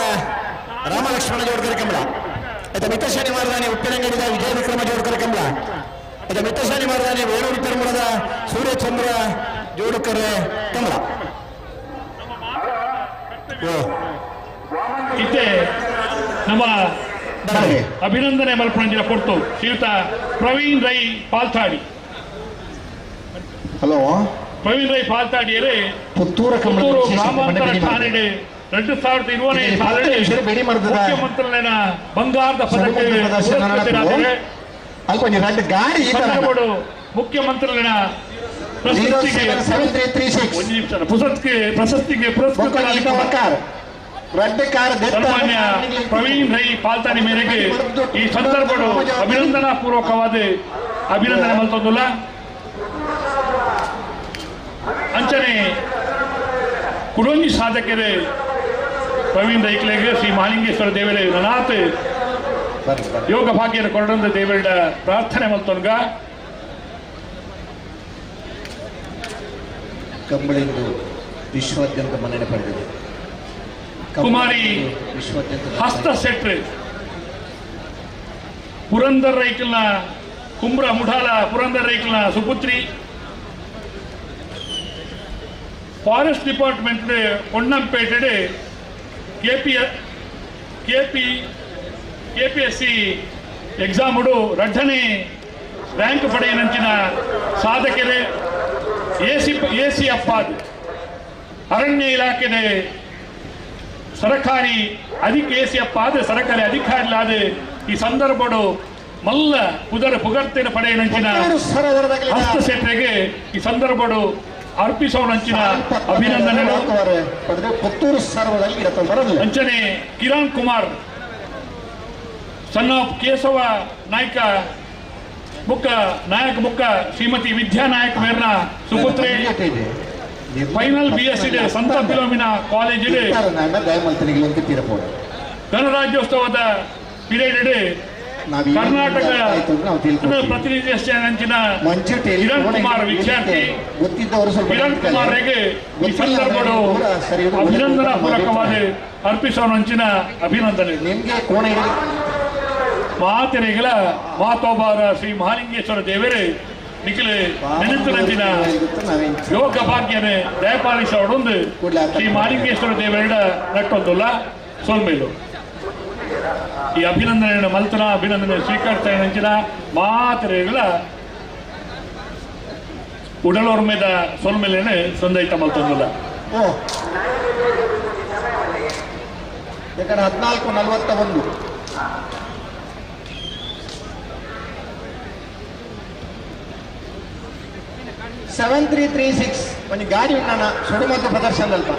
ರಾಮಲಕ್ಷ್ಮಣ ಜೋಡ್ಕರ್ ಕಂಬಳ ಆಯ್ತಾ ಮಿತ್ರ ಶನಿವಾರದಾನೆ ಉಪ್ಪಿನಂಗಡಿದ ವಿಜಯ ವಿಕ್ರಮ ಜೋಡ್ಕರ್ ಕಂಬಳ ಆಯ್ತಾ ಮಿತ್ರ ಶನಿವಾರದಾನೆ ವೇಣೂರು ಪೆರುಮಳದ ಸೂರ್ಯಚಂದ್ರ ಜೋಡುಕರ್ ಕಂಬಳ. ಇತ್ತೆ ನಮ್ಮ ಅಭಿನಂದನೆ ಮಲ್ಪುರಂಜನ ಕೊಡ್ತು ಶ್ರೀಯುತ ಪ್ರವೀಣ್ ರೈ ಪಾಲ್ತಾಡಿ. ಹಲೋ ಪ್ರವೀಣ್ ರೈ ಪಾಲ್ತಾಡಿಯರೇ ಪುತ್ತೂರ ಪುತ್ತೂರು ಗ್ರಾಮಾಂತರ ಠಾಣೆ 2020 ಸಾಲಿನಲ್ಲಿ ಮುಖ್ಯಮಂತ್ರಿಗಳ ಬಂಗಾರದ ಪದಕ ಮುಖ್ಯಮಂತ್ರಿಗಳ ಪ್ರಶಸ್ತಿಗೆ ಸನ್ಮಾನ್ಯ ಪ್ರವೀಣ್ ರೈ ಪಾಲ್ತಾಡಿ ಮೇರೆಗೆ ಈ ಸಂದರ್ಭಗಳು ಅಭಿನಂದನಾ ಪೂರ್ವಕವಾದ ಅಭಿನಂದನೆ ಮಲ್ತೊಂದುಲ್ಲ. ಅಂಚನೆ ಕುಡೊಂಜಿ ಸಾಧಕರೇ ಪ್ರವೀಣ್ ರೈಕ್ಲೆಗೆ ಶ್ರೀ ಮಹಾಲಿಂಗೇಶ್ವರ ದೇವರೇ ನನಾತ್ ಯೋಗ ಭಾಗ್ಯದ ಕೊರಡಂದ ದೇವರ ಪ್ರಾರ್ಥನೆ ಮಲ್ತೊನ್ಗ. ಕಂಬಳಿಂದು ವಿಶ್ವಾದ್ಯಂತ ಮನ್ನಣೆ ಪಡೆದಿದೆ. ಕುಮಾರಿ ಹಸ್ತ ಸೆಟ್ರಿ ಪುರಂದರ್ ರೈಕಲ್ನ ಕುಂಬ್ರ ಮುಠಾಲ ಪುರಂದರ್ ರೈಕಲ್ನ ಸುಪುತ್ರಿ, ಫಾರೆಸ್ಟ್ ಡಿಪಾರ್ಟ್ಮೆಂಟ್ ಪೊನ್ನಂಪೇಟೆ ಕೆಪಿಎಸ್ಸಿ ಎಕ್ಸಾಮುಡು ರಡ್ಡನೇ ರ್ಯಾಂಕ್ ಪಡೆಯನಂಚಿನ ಸಾಧಕರೇ ಎಸಿ ಅಪ್ಪಾದ್ ಅರಣ್ಯ ಇಲಾಖೆದ ಸರಕಾರಿ ಅಧಿಕ ಎಸಿ ಅಪ್ಪಾದ ಸರಕಾರಿ ಅಧಿಕಾರಿಲಾದ ಈ ಸಂದರ್ಭಡು ಮಲ್ಲ ಪುದರ ಪುಗರ್ತಿನ ಪಡೆಯನಂಚಿನ ಹಸ್ತಕ್ಷೇತ್ರಗೆ ಈ ಸಂದರ್ಭಡು ಅರ್ಪಿಸೋಣಂಚಿನ ಅಭಿನಂದನೆಗಳು. ಅಂಚನೆ ಕಿರಣ್ ಕುಮಾರ್ ಸಣ್ಣ ಕೇಶವ ನಾಯ್ಕ ಬುಕ್ಕ ನಾಯಕ್ ಬುಕ್ಕ ಶ್ರೀಮತಿ ವಿದ್ಯಾ ನಾಯಕ್ ಮೇರ್ನ ಸುಪುತ್ರಿ ಫೈನಲ್ ಬಿ ಎಸ್ ಇದೆ ಸಂತ ಫಿಲೋಮಿನಾ ಕಾಲೇಜ್ ಇದೆ ಗಣರಾಜ್ಯೋತ್ಸವದ ಪೀರಿಯಡ್ ಕರ್ನಾಟಕ ಪ್ರತಿನಿಧಿಸಿದ ಕಿರಣ್ ಕುಮಾರ್ ವಿದ್ಯಾರ್ಥಿ ಕಿರಣ್ ಕುಮಾರ್ಗೆ ಈ ಸಂದರ್ಭಗಳು ಅಭಿನಂದನಾ ಪೂರ್ವಕವಾದ ಅರ್ಪಿಸೋಣಂಚಿನ ಅಭಿನಂದನೆ. ನಿಮಗೆ ಕೋಣ ಮಾತೆರೆಗಳ ಮಾತೋಬಾರ ಶ್ರೀ ಮಹಾಲಿಂಗೇಶ್ವರ ದೇವರೇ ನಿಖಿಲ ನೆನಪಿನಂಚಿನ ಯೋಗ ಭಾಗ್ಯನೆ ದಯಪಾಲಿಸೋಡೊಂದು ಶ್ರೀ ಮಹಾಲಿಂಗೇಶ್ವರ ದೇವರ ನಟ್ಟೊಂದುಲ್ಲ ಸೊಲ್ಮೇಲು. ಈ ಅಭಿನಂದನೆಯನ್ನು ಮಲ್ತನ ಅಭಿನಂದನೆ ಸ್ವೀಕರಿಸ್ತಾ ನಂಚಿನ ಮಾತೆರೆಗಳ ಉಡಲೋರ್ಮೆದ ಸೊಲ್ಮೇಲೇನೆ ಸಂದೈತ ಮಲ್ತೊಂದುಲ್ಲ. ಯಾಕಂದ್ರೆ 14:41 7336 ಒಂಜಿ ಗಾಡಿ ಉಂಡಣ ಸುಡುಮದ್ದು ಪ್ರದರ್ಶನದಲ್ಪ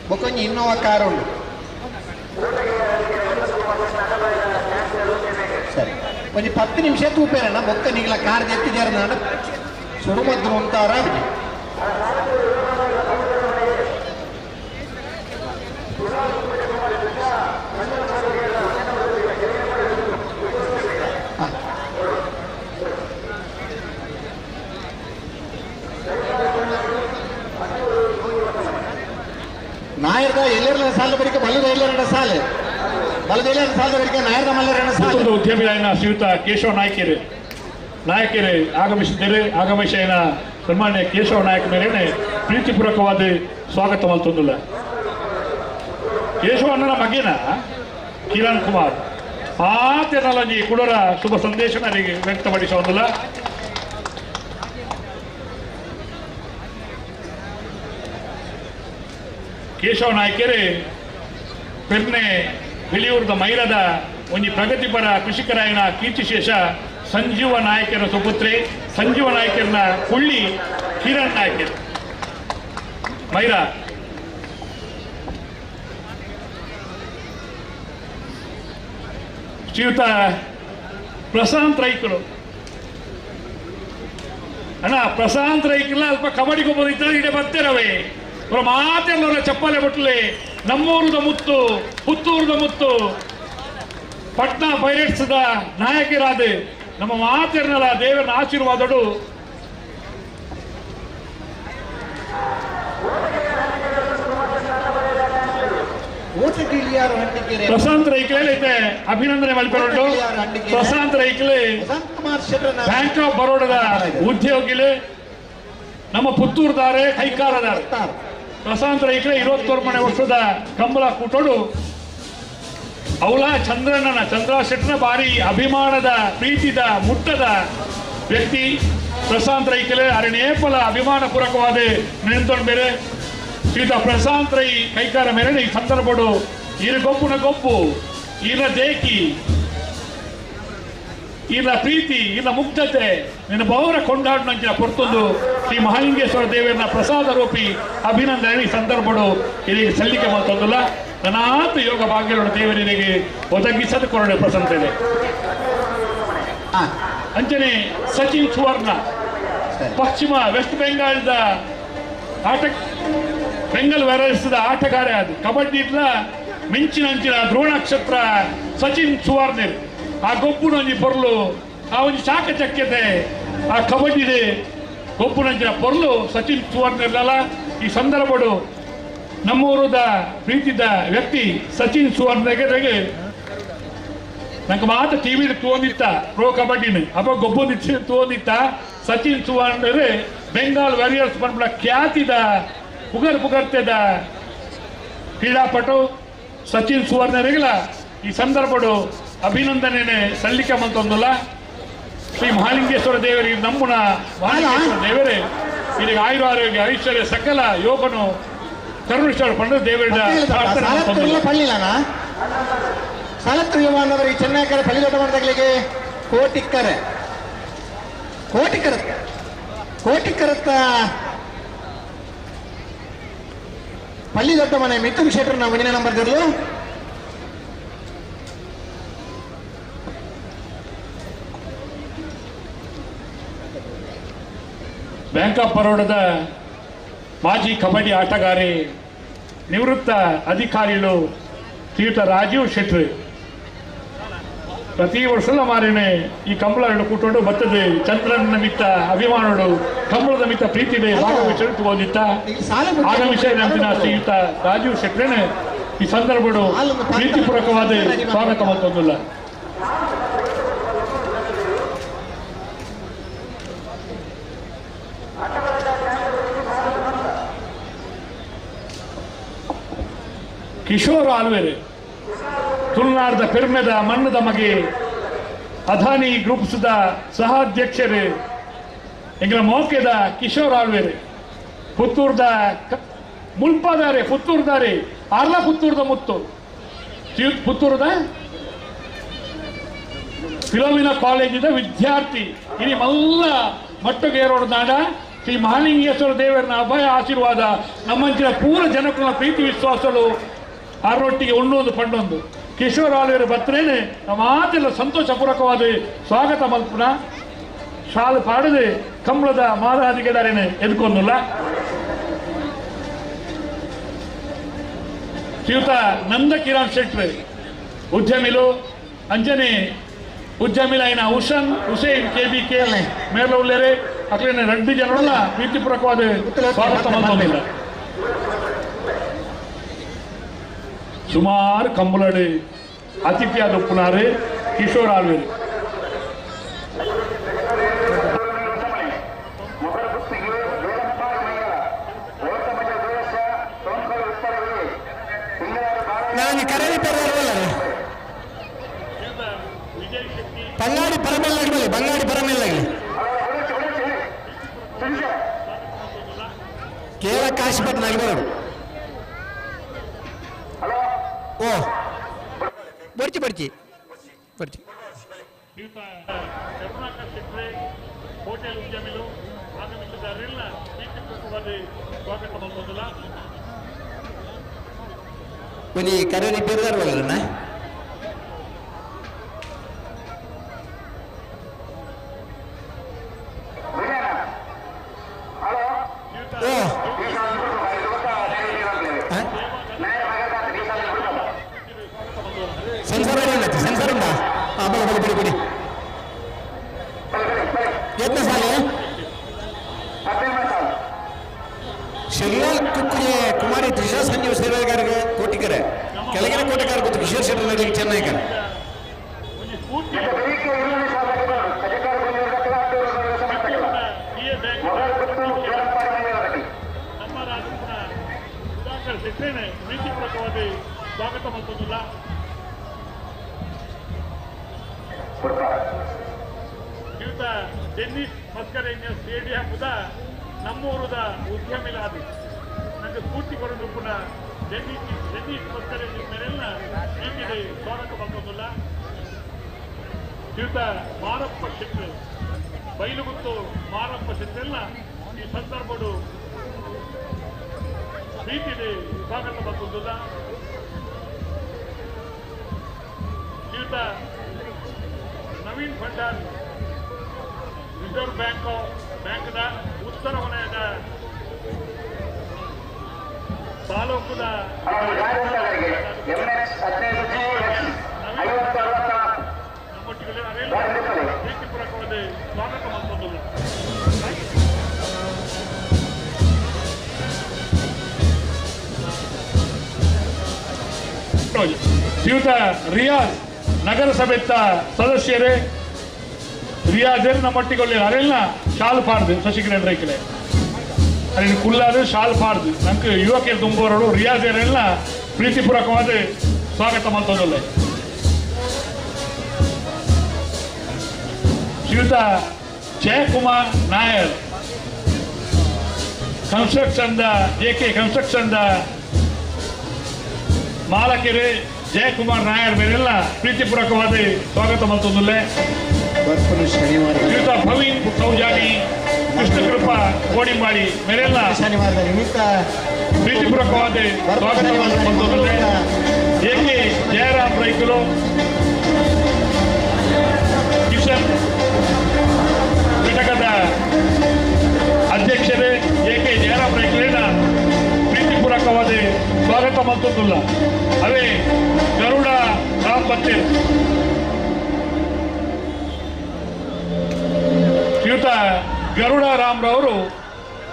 ಬೊಕ್ಕೊಂಜಿ ಇನ್ನೋವಾ ಕಾರ್ ಉಂಡು. ಸರಿ ಒಂಜಿ 10 ನಿಮಿಷ ತೂಪೇರಣ್ಣ ಬೊಕ್ಕ ನಿಗ್ಲ ಕಾರ್ ಎತ್ತಿದ್ಯಾರ ಸುಡುಮದ್ದು ಅಂತಾರ. ನಾಯರ್ದ ಎಲ್ಲೆರಡ ಸಾಲ ಬರಿಕೆ ಬಲ್ಲದ ಎಲ್ಲೆರಡ ಸಾಲೆ ಬಲ್ಲದ ಎಲ್ಲೆರಡ ಸಾಲ ಬರಿಕೆ ನಾಯರ್ದ ಮಲ್ಲರಣ ಸಾಲೆ. ಉದ್ಯಮಿಗಳಾದ ಶ್ರೀಯುತ ಕೇಶವ ನಾಯಕರು ನಾಯಕರು ಆಗಮಿಸಿದ್ದಾರೆ. ಆಗಮಿಸಿದ ಸನ್ಮಾನ್ಯ ಕೇಶವ ನಾಯಕ ಮೇರೆನೆ ಪ್ರೀತಿಪೂರ್ವಕವಾದ ಸ್ವಾಗತ ಮಲ್ತೊಂದುಲ್ಲ. ಕೇಶವಣ್ಣನ ಮಗಿನ ಕಿರಣ್ ಕುಮಾರ್ ಆತನಲ್ಲಂಜಿ ಕುಡರ ಶುಭ ಸಂದೇಶ ನನಗೆ ವ್ಯಕ್ತಪಡಿಸೊಂದುಲ್ಲ. ಕೇಶವ ನಾಯಕರೇ ಪೆರ್ನೆ ಬೆಳಿಯೂರದ ಮೈಲದ ಒಂಜಿ ಪ್ರಗತಿಪರ ಕೃಷಿಕರಾಯನ ಕೀರ್ತಿಶೇಷ ಸಂಜೀವ ನಾಯಕರ ಸುಪುತ್ರಿ ಸಂಜೀವ ನಾಯಕರನ್ನ ಕುಳ್ಳಿ ಕಿರಣ್ ನಾಯಕರು ಮೈರ. ಶ್ರೀಯುತ ಪ್ರಶಾಂತ್ ರೈಕರು ಅಣ್ಣ, ಪ್ರಶಾಂತ್ ರೈಕಲ್ಲ ಅಲ್ಪ ಕಬಡ್ಡಿಗೆ ಒಬ್ಬರು ಇಡೇ ಬರ್ತಿರವೇ ಅವರ ಮಾತೆಲ್ಲವರ ಚಪ್ಪಾಳೆ ಬಟ್ಲೆ. ನಮ್ಮೂರದ ಮುತ್ತು, ಪುತ್ತೂರದ ಮುತ್ತು, ಪಟ್ನಾ ಪೈರೇಟ್ಸ್ದ ನಾಯಕರಾದ ನಮ್ಮ ಮಾತೆರ್ನಲ್ಲ ದೇವರನ್ನ ಆಶೀರ್ವಾದಡು ಪ್ರಶಾಂತ್ ರೈಕ್ಲೆ ಐತೆ ಅಭಿನಂದನೆ ಮಲ್ಪೆರಡು. ಪ್ರಶಾಂತ್ ರೈಕ್ಲೆ ಬ್ಯಾಂಕ್ ಆಫ್ ಬರೋಡದ ಉದ್ಯೋಗಿಲೆ, ನಮ್ಮ ಪುತ್ತೂರ್ದಾರೆ ಕೈಕಾರದಾರೆ. ಪ್ರಶಾಂತ್ ರೈಕ್ಲೆ 21 ವರ್ಷದ ಕಂಬಳ ಕೂಟೋಡು ಅವಳ ಚಂದ್ರಣ್ಣನ ಚಂದ್ರ ಶೆಟ್ಟನ ಭಾರಿ ಅಭಿಮಾನದ ಪ್ರೀತಿದ ಮುಟ್ಟದ ವ್ಯಕ್ತಿ ಪ್ರಶಾಂತ್ ರೈಕ್ಲೆ. ಅರಣ್ಯೇಪಲ ಅಭಿಮಾನ ಪೂರಕವಾದ ನಿಂತೊಂಡು ಬೇರೆ ಶ್ರೀತ ಪ್ರಶಾಂತ್ ರೈ ಕೈಕಾರ ಮೇರೆ ಈ ಸಂದರ್ಭಡು ಈರ ಗೊಪ್ಪುನ ಗೊಪ್ಪು, ಈರ ದೇಕಿ, ಈರ ಪ್ರೀತಿ, ಈರ ಮುಗ್ಧತೆ ನಿನ್ನ ಬಹಳ ಕೊಂಡಾಡಿನ ಪೊರ್ತೊಂದು ಶ್ರೀ ಮಹಾಲಿಂಗೇಶ್ವರ ದೇವರನ್ನ ಪ್ರಸಾದ ರೂಪಿ ಅಭಿನಂದನೆ ಈ ಸಂದರ್ಭಡು ಇದಕ್ಕೆ ಸಲ್ಲಿಕೆ ಮಾಡ್ತೊಂದಿಲ್ಲ. ಅನಾಥ ಯೋಗ ಭಾಗ್ಯಗಳು ದೇವರಿಗೆ ಒದಗಿಸದು ಕೊರಡೆ ಪ್ರಸನ್ನತೆ. ಅಂಚನೆ ಸಚಿನ್ ಸುವರ್ಣ ಪಶ್ಚಿಮ ವೆಸ್ಟ್ ಬೆಂಗಾಲದ ಆಟ ಬೆಂಗಲ್ ವ್ಯಾರಸ್ದ ಆಟಗಾರ, ಅದು ಕಬಡ್ಡಿ ಮಿಂಚಿನ ಅಂಚಿನ ಧ್ರುವ ನಕ್ಷತ್ರ ಸಚಿನ್ ಸುವರ್ಣ. ಆ ಗೊಬ್ಬುನೊಂಜಿ ಪೊರ್ಲು, ಆ ಒಂಜಿ ಚಾಕಚಕ್ಯತೆ ಆ ಕಬಡ್ಡಿ ಗೊಬ್ಬುನಂಚಿನ ಪೊರ್ಲು ಸಚಿನ್ ಸುವರ್ಣ ಇರಲ್ಲ. ಈ ಸಂದರ್ಭಡು ನಮ್ಮೂರದ ಪ್ರೀತಿದ ವ್ಯಕ್ತಿ ಸಚಿನ್ ಸುವರ್ಣಗೆ ನಂಗೆ ಮಾತ್ರ ಟಿವಿ ತೋಂದಿತ್ತ ಪ್ರೋ ಕಬಡ್ಡಿನ ಅಪ್ಪ ಗೊಬ್ಬೊಂದಿತ್ತು ತೋಂದಿತ್ತ ಸಚಿನ್ ಸುವರ್ಣ ಬೆಂಗಾಲ್ ವಾರಿಯರ್ಸ್ ಬಂದ್ಬಿಡ ಖ್ಯಾತಿದ ಪುಗರ್ ಪುಗರ್ತೆದ ಕ್ರೀಡಾಪಟು ಸಚಿನ್ ಸುವರ್ಣರಿಗಲ ಈ ಸಂದರ್ಭಡು ಅಭಿನಂದನೆ ಸಲ್ಲಿಕೆ ಮಂತೊಂದುಲ್ಲ. ಶ್ರೀ ಮಹಾಲಿಂಗೇಶ್ವರ ದೇವರಿಗೆ ನಮ್ಮುನ ಮಹಾಲಿಂಗೇಶ್ವರ ದೇವರೇ ಇದಕ್ಕೆ ಆಯುರ ಆರೋಗ್ಯ ಐಶ್ವರ್ಯ ಸಕಲ ಯೋಗನು ಕರುಣಿಶ್ವರ ಪಂಡ ದೇವರ ಸಾಲತ್ರಿಯಮಾನವರಿಗೆ ಚೆನ್ನಾಗಿ ಪಳ್ಳಿ ದೊಡ್ಡ ಮಾಡಿದಾಗಲಿಗೆ ಕೋಟಿಕ್ಕರೆ ಕೋಟಿಕರ ಕೋಟಿಕರತ್ತ ಪಳ್ಳಿ ದೊಡ್ಡ ಮನೆ ಮಿಥುನ್ ಶೆಟ್ಟರ್ ನಾವು ಮನೆ ನಂಬರ್ ಇರಲು. ಬ್ಯಾಂಕ್ ಆಫ್ ಬರೋಡದ ಮಾಜಿ ಕಬಡ್ಡಿ ಆಟಗಾರಿ ನಿವೃತ್ತ ಅಧಿಕಾರಿಗಳು ಶ್ರೀಯುತ ರಾಜೀವ್ ಶೆಟ್ಟಿ ಪ್ರತಿ ವರ್ಷದ ಮಾರಿನೇ ಈ ಕಂಬಳ ಕೂಟೋಡು ಬರ್ತದೆ. ಚಂದ್ರನ ನಿಮಿತ್ತ ಅಭಿಮಾನೋಡು ಕಂಬಳದ ನಿಮಿತ್ತ ಪ್ರೀತಿ ಭಾಗವಹಿಸಲು ಹೋಗಿತ್ತ ಆಗಮಿಸಿದ ಶ್ರೀಯುತ ರಾಜೀವ್ ಶೆಟ್ಟರೇ ಈ ಸಂದರ್ಭಡು ಪ್ರೀತಿಪೂರ್ವಕವಾದ ಸ್ವಾಗತ ಮಾಡ್ತೊಂದಿಲ್ಲ. ಕಿಶೋರ್ ಆಲ್ವೇರ್ ತುಳುನಾಡದ ಪೆರ್ಮೆದ ಮಣ್ಣದ ಮಗೆ ಅದಾನಿ ಗ್ರೂಪ್ಸ್ದ ಸಹಾಧ್ಯಕ್ಷರು ಎಂಗ್ಲ ಮೋಕೆದ ಕಿಶೋರ್ ಆಳ್ವೇರ್ ಪುತ್ತೂರ್ದ ಮುಲ್ಪದಾರೆ ಪುತ್ತೂರ್ದಾರೆ ಆರ್ಲ ಪುತ್ತೂರ್ದ ಮುತ್ತು ಪುತ್ತೂರ್ದ ಫಿಲೋಮಿನಾ ಕಾಲೇಜಿದ ವಿದ್ಯಾರ್ಥಿ ಇನಿ ಮಲ್ಲ ಮಟ್ಟಗೇರೋಡು ನಾಡ ಶ್ರೀ ಮಹಾಲಿಂಗೇಶ್ವರ ದೇವರನ ಅಭಯ ಆಶೀರ್ವಾದ ನಮ್ಮಂಚಿನ ಪೂರ ಜನಕುಲ ಪ್ರೀತಿ ವಿಶ್ವಾಸಗಳು ಆರೊಟ್ಟಿಗೆ ಉಣ್ಣೊಂದು ಪಂಡೊಂದು ಕಿಶೋರ್ ಆಳ್ವೇರು ಬತ್ರೇನೆ ಮಾತೆಲ್ಲ ಸಂತೋಷಪೂರ್ವಕವಾದ ಸ್ವಾಗತ ಮಲ್ಪುನ ಶಾಲು ಪಾಡದೆ ಕಂಬಳದ ಮಾದಾದಿಗೆದಾರೇನೆ ಎದ್ಕೊಂದುಲ್ಲ. ಶ್ರೀಯುತ ನಂದ ಕಿರಣ್ ಶೆಟ್ರು ಉದ್ಯಮಿಲು ಅಂಜನೆ ಉದ್ಯಮಿಲೈನ Husan Hussain K B K ಮೇಲ ಉಳ್ಳೇರೆ ಅಕ್ಲೇನೆ ರಡ್ಡು ಜನರಲ್ಲ ಪ್ರೀತಿಪೂರ್ವಕವಾದ ಸ್ವಾಗತ ಮಲ್ತೊಂದಿಲ್ಲ. ಸುಮಾರು ಕಂಬಳಡು ಅತಿಥಿಯಾದ ಉಪ್ಪುನಾರು ಕಿಶೋರ್ ಆಳ್ವೇರು. ಬಂಗಾಡಿ ಪರಮೇಲಾಗಲಿ, ಬಂಗಾಡಿ ಪರಮೇಲಾಗಲಿ. ಕೇರಳ ಕಾಶಿಪಟ್ಟಣ ಬರೋದು. ಓ ಬರ್ಚಿ ಬರ್ಚಿ ಬರ್ಚಿ. ಹೋಟೆಲ್ ಉದ್ಯಮಿಲು ಆಗಮಿಸಿದಾರೆಲ್ಲ ಪ್ರೀತಿಪೂರ್ವಕವಾದ ಸ್ವಾಗತ ಮಾಡುವುದಿಲ್ಲ. ಒಂಜಿ ಕರೆ ರಿಪೇರ್ದಾರವಲ್ಲ. ಸೆನ್ಸರ್ ಸೆನ್ಸರ್ ಉಂಟಾ? ಹಾಂ ಬಲ ಬಲ ಬಿಡಿ ಬಿಡಿ. ಎತ್ತ ಸಾಲೆ ಶಿರ್ಲಾಲ್ ಕುಕ್ಕುಜೆ ಕುಮಾರಿ ತ್ರಿಷಾ ಸಂಜೀವ್ ಸೇವೆಗಾರರಿಗೆ ಕೋಟಿಕರೆ ಕೆಳಗಿನ ಕೋಟೆಗಾರ ಗೊತ್ತು ಕಿಶೋರ್ ಶೆಟ್ಟರ್ ನಗರಿಗೆ ಚೆನ್ನೈಕರ್. ಸ್ವಾಗತ ಮಾಡುವುದಿಲ್ಲ. ಶ್ರೀಯುತ ಡೆನ್ನಿಸ್ ಮಸ್ಕರೇನಿಯಸ್ ಸ್ಟೇಡಿಯಂದ ನಮ್ಮೂರದ ಉದ್ಯಮಿಲಾದಿ ನನಗೆ ಸ್ಫೂರ್ತಿ ಕೊಡೋದು ಪುನಃ ಡೆನ್ನಿಸ್ ಡೆನ್ನಿಸ್ ಮಸ್ಕರೇನಿಯಸ್ ಮೇಲೆಲ್ಲ ಪ್ರೀತಿಗೆ ಸ್ವಾಗತ ಮಾಡುವುದಿಲ್ಲ. ಶ್ರೀಯುತ ಮಾರಪ್ಪ ಶೆಟ್ಟರು ಬೈಲುಗುತ್ತು ಮಾರಪ್ಪ ಶೆಟ್ಟರೆಲ್ಲ ಈ ಸಂದರ್ಭಡು ಪ್ರೀತಿಗೆ ಸ್ವಾಗತ ಮಾಡುವುದಿಲ್ಲ. ಶ್ರೀಯುತ ನವೀನ್ ಭಂಡಾರಿ ರಿಸರ್ವ್ ಬ್ಯಾಂಕ್ ಬ್ಯಾಂಕ್ದ ಉತ್ತರ ವಲಯದ ತಾಲೂಕುದ ಪ್ರೀತಿಪೂರ್ವಕವಾದ ಸ್ವಾಗತ ಮಾಡುವುದಿಲ್ಲ. ಶ್ರೀಯುತ ರಿಯಾಜ್ ನಗರಸಭೆತ್ತ ಸದಸ್ಯರೇ ರಿಯಾಜ್ ನಮ್ಮಟ್ಟಿಗೊಳ್ಳಿ ಅರೆಲ್ಲ ಶಾಲ್ ಪಾಡ್ದು ಶಶಿಕಿರಣ್ ರೈಕಲೆ ಅಲ್ಲಿ ಕುಲ್ಲಾದು ಶಾಲ್ ಪಾಡ್ದು ನಂಗೆ ಯುವಕರು ತುಂಬೋರಳು ರಿಯಾಜರೆಲ್ಲ ಪ್ರೀತಿಪೂರ್ವಕವಾದ ಸ್ವಾಗತ ಮಾಡ್ತದಲ್ಲ. ಶ್ರೀಯುತ ಜಯಕುಮಾರ್ ನಾಯರ್ ಕನ್ಸ್ಟ್ರಕ್ಷನ್ದ ಜೆ ಕೆ ಕನ್ಸ್ಟ್ರಕ್ಷನ್ದ ಮಾಲಕರು ಜಯಕುಮಾರ್ ನಾಯರ್ ಮೇಲೆಲ್ಲ ಪ್ರೀತಿಪೂರ್ವಕವಾದ ಸ್ವಾಗತ ಮಾಡ್ತದಲ್ಲೇ. ಶ್ರೀಯುತ ಭವೀನ್ ಸೌಜಾನಿ ಕೃಷ್ಣಕೃಪಾ ಕೋಡಿಂಬಾಡಿ ಮೇಲೆಲ್ಲ ಪ್ರೀತಿಪೂರ್ವಕವಾದ ಸ್ವಾಗತ ಮಾಡ್ತದಲ್ಲೇ. ಎ ಕೆ ಜಯರಾಮ್ ರೈಕಲು ಕಿಶನ್ ಘಟಕದ ಅಧ್ಯಕ್ಷರೇ ಎ ಕೆ ಜಯರಾಮ್ ರೈಕಲಿನ ಪ್ರೀತಿಪೂರ್ವಕವಾದ ಸ್ವಾಗತ ಮಾಡ್ತದಲ್ಲ. ಅವೇ ಗರುಡ ರಾಮ್ ಪತ್ತೇರ್ ಶ್ರೀಯುತ ಗರುಡ ರಾಮ್ರವರು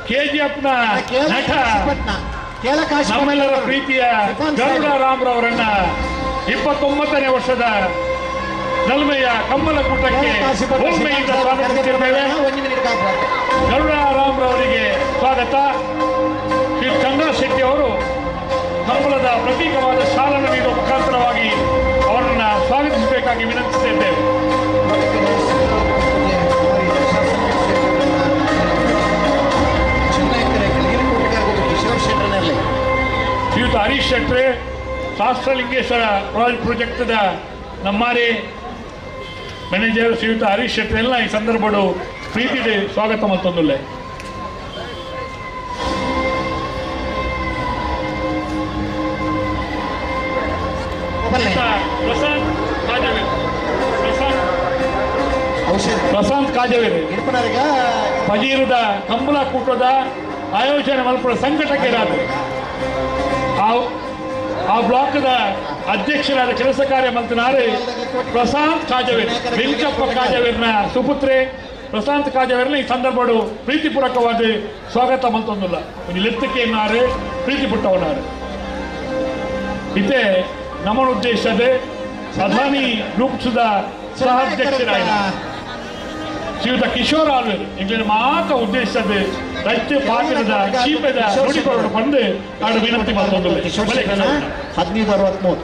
ಕೆಜಿಎಫ್ನ ನಟ ನಮ್ಮೆಲ್ಲರ ಪ್ರೀತಿಯ ಗರುಡ ರಾಮ್ರವರನ್ನ 29ನೇ ವರ್ಷದ ನಲ್ಮೆಯ ಕಮ್ಮಲಕೂಟಕ್ಕೆ ಹೆಮ್ಮೆಯಿಂದ ಸ್ವಾಗತಿಸುತ್ತಿದ್ದೇವೆ. ಗರುಡ ರಾಮ್ರವರಿಗೆ ಸ್ವಾಗತ. ಶ್ರೀ ಚಂದ್ರ ಶೆಟ್ಟಿ ಅವರು ಕಂಬಳದ ಪ್ರತೀಕವಾದ ಶಾಲನ್ನು ನೀಡುವ ಮುಖಾಂತರವಾಗಿ ಅವರನ್ನು ಸ್ವಾಗತಿಸಬೇಕಾಗಿ ವಿನಂತಿಸಿದ್ದೇವೆ. ಶ್ರೀಯುತ ಹರೀಶ್ ಶೆಟ್ರೆ, ಶಾಸ್ತ್ರಲಿಂಗೇಶ್ವರ ಪ್ರಾಜೆಕ್ಟ್ದ ನಮ್ಮಾರಿ ಮ್ಯಾನೇಜರ್ ಶ್ರೀಯುತ ಹರೀಶ್ ಶೆಟ್ರೆ ಎಲ್ಲ ಈ ಸಂದರ್ಭಡು ಪ್ರೀತಿದೆ ಸ್ವಾಗತ ಮತ್ತೊಂದುಲ್ಲೆ. ಪ್ರಶಾಂತ್ ಕಾಜವೀರ್ ಪಜೀರದ ಕಂಬಳ ಕೂಟದ ಆಯೋಜನೆ ಮಲ್ಪುರ ಸಂಘಟಕರಾದ ಆ ಬ್ಲಾಕ್ದ ಅಧ್ಯಕ್ಷರಾದ ಕೆಲಸ ಕಾರ್ಯ ಮಂತ್ರಿನಾರು ಪ್ರಶಾಂತ್ ಕಾಜವೀರ್, ವೆಂಕಪ್ಪ ಕಾಜವೀರ್ನ ಸುಪುತ್ರೆ ಪ್ರಶಾಂತ್ ಕಾಜವೀರ್ನ ಈ ಸಂದರ್ಭಡು ಪ್ರೀತಿಪೂರ್ವಕವಾದ ಸ್ವಾಗತ ಮಂತೊಂದುಲ್ಲ. ಒಂದು ಲೆತ್ತಕ್ಕೆ ಪ್ರೀತಿ ಪುಟ್ಟವನಾರು. ಇತ್ತೆ ನಮ್ಮ ಉದ್ದೇಶದ ಪ್ರಧಾನಿ ರೂಪಿಸಿದ ಸಹಾಧ್ಯಕ್ಷರಾದ ಶ್ರೀಯುತ ಕಿಶೋರ್ ಆಲ್ವೇರ್ ಎಂಗ್ಲಿನ ಮಾತ ಉದ್ದೇಶದ ರೈತ ಪಾತ್ರದ ಚೀಪದ ನುಡಿಕೊಂಡು ಬಂದು ನಾನು ವಿನಂತಿ ಮಾಡ್ತೊಂದು 1563.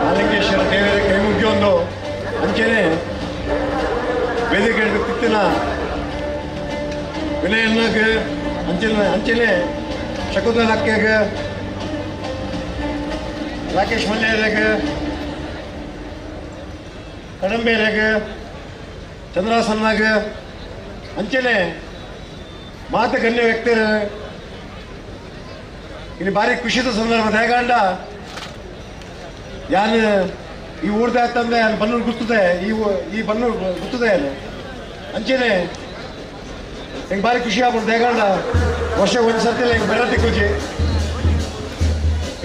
ಮಾಲಿಂಗೇಶ್ವರ ದೇವರ ಕೈ ಮುಗಿಯೊಂದು ಅಂಚೆನೆ ವೇದಿಕೆ ತಿತ್ತಿನ ವಿನಯನ್ನಾಗ ಅಂಚನೆ ಅಂಚೆನೆ ಶಕುಂತಲಕ್ಕೆಗ ರಾಕೇಶ್ ಮಲ್ಯರಾಗ ಕಡಂಬೇರಾಗ ಚಂದ್ರಾಸನ್ನಾಗ ಅಂಚೆನೆ ಮಾತ ಗಣ್ಯ ವ್ಯಕ್ತಿರ ಇಲ್ಲಿ ಭಾರಿ ಖುಷಿದ ಸಂದರ್ಭ. ದೇಗಾಂಡ ಯಾನು ಈ ಊರ್ದ ತಂದೆ ಯಾನು ಬನ್ನೂರು ಗುರ್ತದೆ, ಈ ಬನ್ನೂರು ಗುರ್ತದೆ ಯಾನು ಅಂಚೆನೆ ಹಿಂಗೆ ಭಾರಿ ಖುಷಿ ಆಗ್ಬಿಟ್ಟು ದೇಗಾಂಡ ವರ್ಷ ಒಂದು ಸರ್ತಿಲ್ಲ ಹಿಂಗೆ ಬರತ್ತೆ ಖುಷಿ.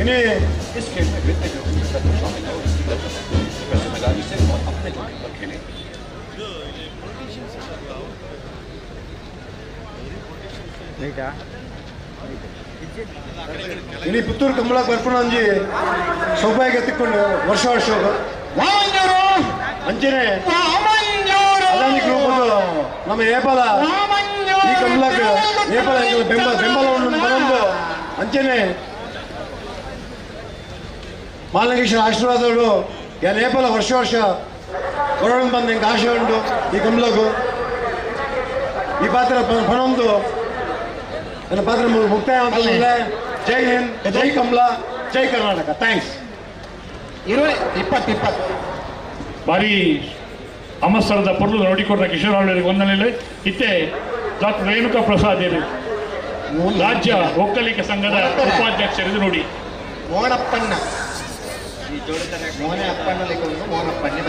ಇನ್ನು ಇನ್ನು ಪುತ್ತೂರು ಕಂಬಳಕ್ಕೆ ಬರ್ಕೊಂಡು ಅಂಜಿ ಸೌಭಾಗ್ಯ ತಿಕ್ಕೊಂಡು ವರ್ಷ ವರ್ಷ ಅಂಚೆನೆ ಅದಾನಿ ಗ್ರೂಪ್ ನಮ್ಮ ಏಪಲ ಈ ಕಂಬಳಕ್ಕೆ ಏಪಲ ಬೆಂಬಲ ಬೆಂಬಲವನ್ನು ಬಂದು ಅಂಚೆನೆ ಮಾಲಂಗೇಶ್ವರ ಆಶೀರ್ವಾದಗಳು ಯಾನ್ ಏಪಲ ವರ್ಷ ವರ್ಷ ಕೊರೋಣ ಬಂದ ಹಿಂಗೆ ಆಶೆ ಉಂಟು ಈ ಕಂಬಳಕ್ಕೂ ಈ ಪಾತ್ರ ಪಣೊಂದು ನನ್ನ ಪಾತ್ರ ಮುಕ್ತಾಯ ಅಂತಂದ್ರೆ ಜೈ ಹಿಂದ್, ಜೈ ಕಮಲಾ, ಜೈ ಕರ್ನಾಟಕ. Thanks. 20 20 ಭಾರಿ ಅಮಸರದ ಪೊರ್ಲು ನೋಡಿಕೊಟ್ಟ ಕಿಶೋರ್ ಅವರಿಗೆ ವಂದನೆಲೆ. ಇತ್ತೆ ಡಾಕ್ಟರ್ ರೇಣುಕಾ ಪ್ರಸಾದ್ ರಾಜ್ಯ ಒಕ್ಕಲಿಗ ಸಂಘದ ಉಪಾಧ್ಯಕ್ಷರಿದು ನೋಡಿ. ಮೋನಪ್ಪಣ್ಣ ಮೋನೆ ಅಪ್ಪಣ್ಣ ಮೋನಪ್ಪಣ್ಣೆ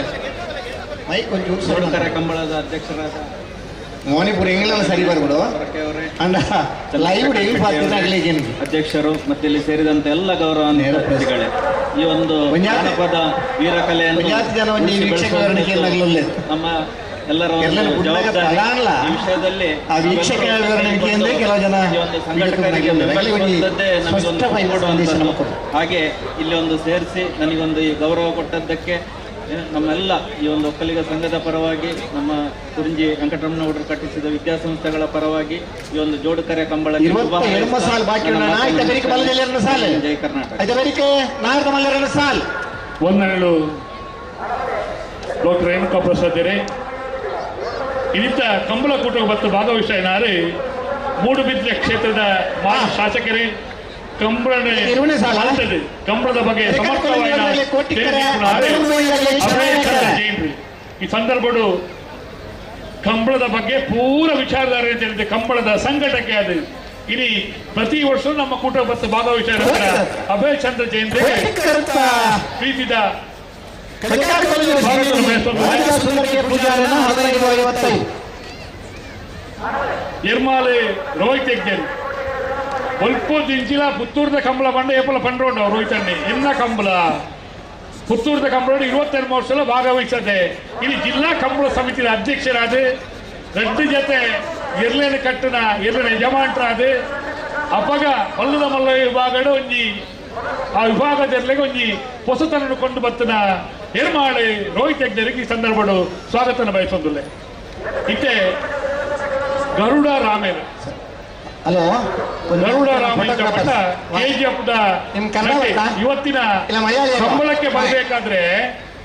ಮೈಕ್ ಒಂಚೂರು ಕಂಬಳದ ಅಧ್ಯಕ್ಷರಾದ ಮೋನಿಪುರ ಇಂಗ್ಲನ್ನು ಸರಿ ಬರ್ಬಿಡು ಅಂಡ ಲೈವ್ ಅಧ್ಯಕ್ಷರು ಮತ್ತೆ ಇಲ್ಲಿ ಸೇರಿದಂತ ಎಲ್ಲ ಗೌರವಾನ್ವಿತಗಳೇ, ಈ ಒಂದು ಜಾನಪದ ವೀರಕಲೆಯನ್ನು ನಮ್ಮ ಎಲ್ಲರ ಜವಾಬ್ದಾರಿ. ಈ ವಿಷಯದಲ್ಲಿ ಈ ಒಂದು ಸಂಘಟಕರಿಗೆ ಬೆಂಬಲಿಸುವಂತದ್ದೇ ನಮಗೊಂದು ಕೊಡುವಂಥದ್ದು. ಹಾಗೆ ಇಲ್ಲಿ ಒಂದು ಸೇರಿಸಿ ನನಗೊಂದು ಈ ಗೌರವ ಕೊಟ್ಟದ್ದಕ್ಕೆ ನಮ್ಮೆಲ್ಲ ಈ ಒಂದು ಒಕ್ಕಲಿಗ ಸಂಘದ ಪರವಾಗಿ, ನಮ್ಮ ಕುರಿಂಜಿ ವೆಂಕಟರಮಣಗೌಡರು ಕಟ್ಟಿಸಿದ ವಿದ್ಯಾಸಂಸ್ಥೆಗಳ ಪರವಾಗಿ ಈ ಒಂದು ಜೋಡುಕರೆ ಕಂಬಳಕ್ಕೆ ಜೈ ಕರ್ನಾಟಕ. ವಂದನೆಗಳು ಡಾಕ್ಟರ್ ರೇಣುಕಾ ಪ್ರಸಾದ್. ಇನ್ನಿತ ಕಂಬಳ ಕೂಟಕ್ಕೆ ಮತ್ತು ಭಾಗವಹಿಸಿದ್ದಾರೆ ಮೂಡುಬಿದ್ರೆ ಕ್ಷೇತ್ರದ ಮಾಜಿ ಶಾಸಕರೇ, ಕಂಬಳದ ಬಗ್ಗೆ ಸಮರ್ಥವಾದ ಈ ಸಂದರ್ಭಡು ಕಂಬಳದ ಬಗ್ಗೆ ಪೂರ ವಿಚಾರಧಾರೆ ಅಂತ ಹೇಳಿದೆ. ಕಂಬಳದ ಸಂಘಟಕ್ಕೆ ಅದು ಇಲ್ಲಿ ಪ್ರತಿ ವರ್ಷ ನಮ್ಮ ಕೂಟ ಮತ್ತು ಭಾಗವಹಿಸಿದ ಅಭಯ ಚಂದ್ರ ಜಯಂತಿ ಪ್ರೀತಿದ ಎರ್ಮಾಲೆ ರೋಹಿತ್ ಹೆಗ್ಗೇರಿ ಒಲ್ಪ ದಿಂಚಿಲ ಪುತ್ತೂರ್ದ ಕಂಬಳ ಬಂಡ ಏಪಲ ಪಂಡ್ರೋಂಡು ರೋಹಿತಣ್ಣೆ ಎನ್ನ ಕಂಬಳ ಪುತ್ತೂರ್ದ ಕಂಬಳ 22 ವರ್ಷ ಭಾಗವಹಿಸದೆ ಇಲ್ಲಿ ಜಿಲ್ಲಾ ಕಂಬಳ ಸಮಿತಿಯ ಅಧ್ಯಕ್ಷರಾದ ರೆಡ್ಡಿ ಜೊತೆ ಎರ್ಲೆನ ಕಟ್ಟುನ ಎರ್ಲೆನ ಯಜಮಾನ್ರಾದ ಅಪಗ ಮಲ್ಲದ ಮಲ್ಲ ವಿಭಾಗದ ಒಂಜಿ ಆ ವಿಭಾಗದ ಎರ್ಲೆಗೆ ಒಂಜಿ ಹೊಸತನನ್ನು ಕೊಂಡು ಬತ್ತಿನ ಎರ್ಮಾಳೆ ರೋಹಿತ್ ಹೆಗ್ಡೆರಿಗೆ ಈ ಸಂದರ್ಭಡು ಸ್ವಾಗತನ ಬಯಸೊಂದುಲ್ಲೆ. ಇತ್ತೆ ಗರುಡ ರಾಮೇನ್ ಹಲೋ ಗರುಡ ರಾಮೇನ್ ಕೆಜಿಎಫ್ ಇವತ್ತಿನ ಕಂಬಳಕ್ಕೆ ಬರಬೇಕಾದ್ರೆ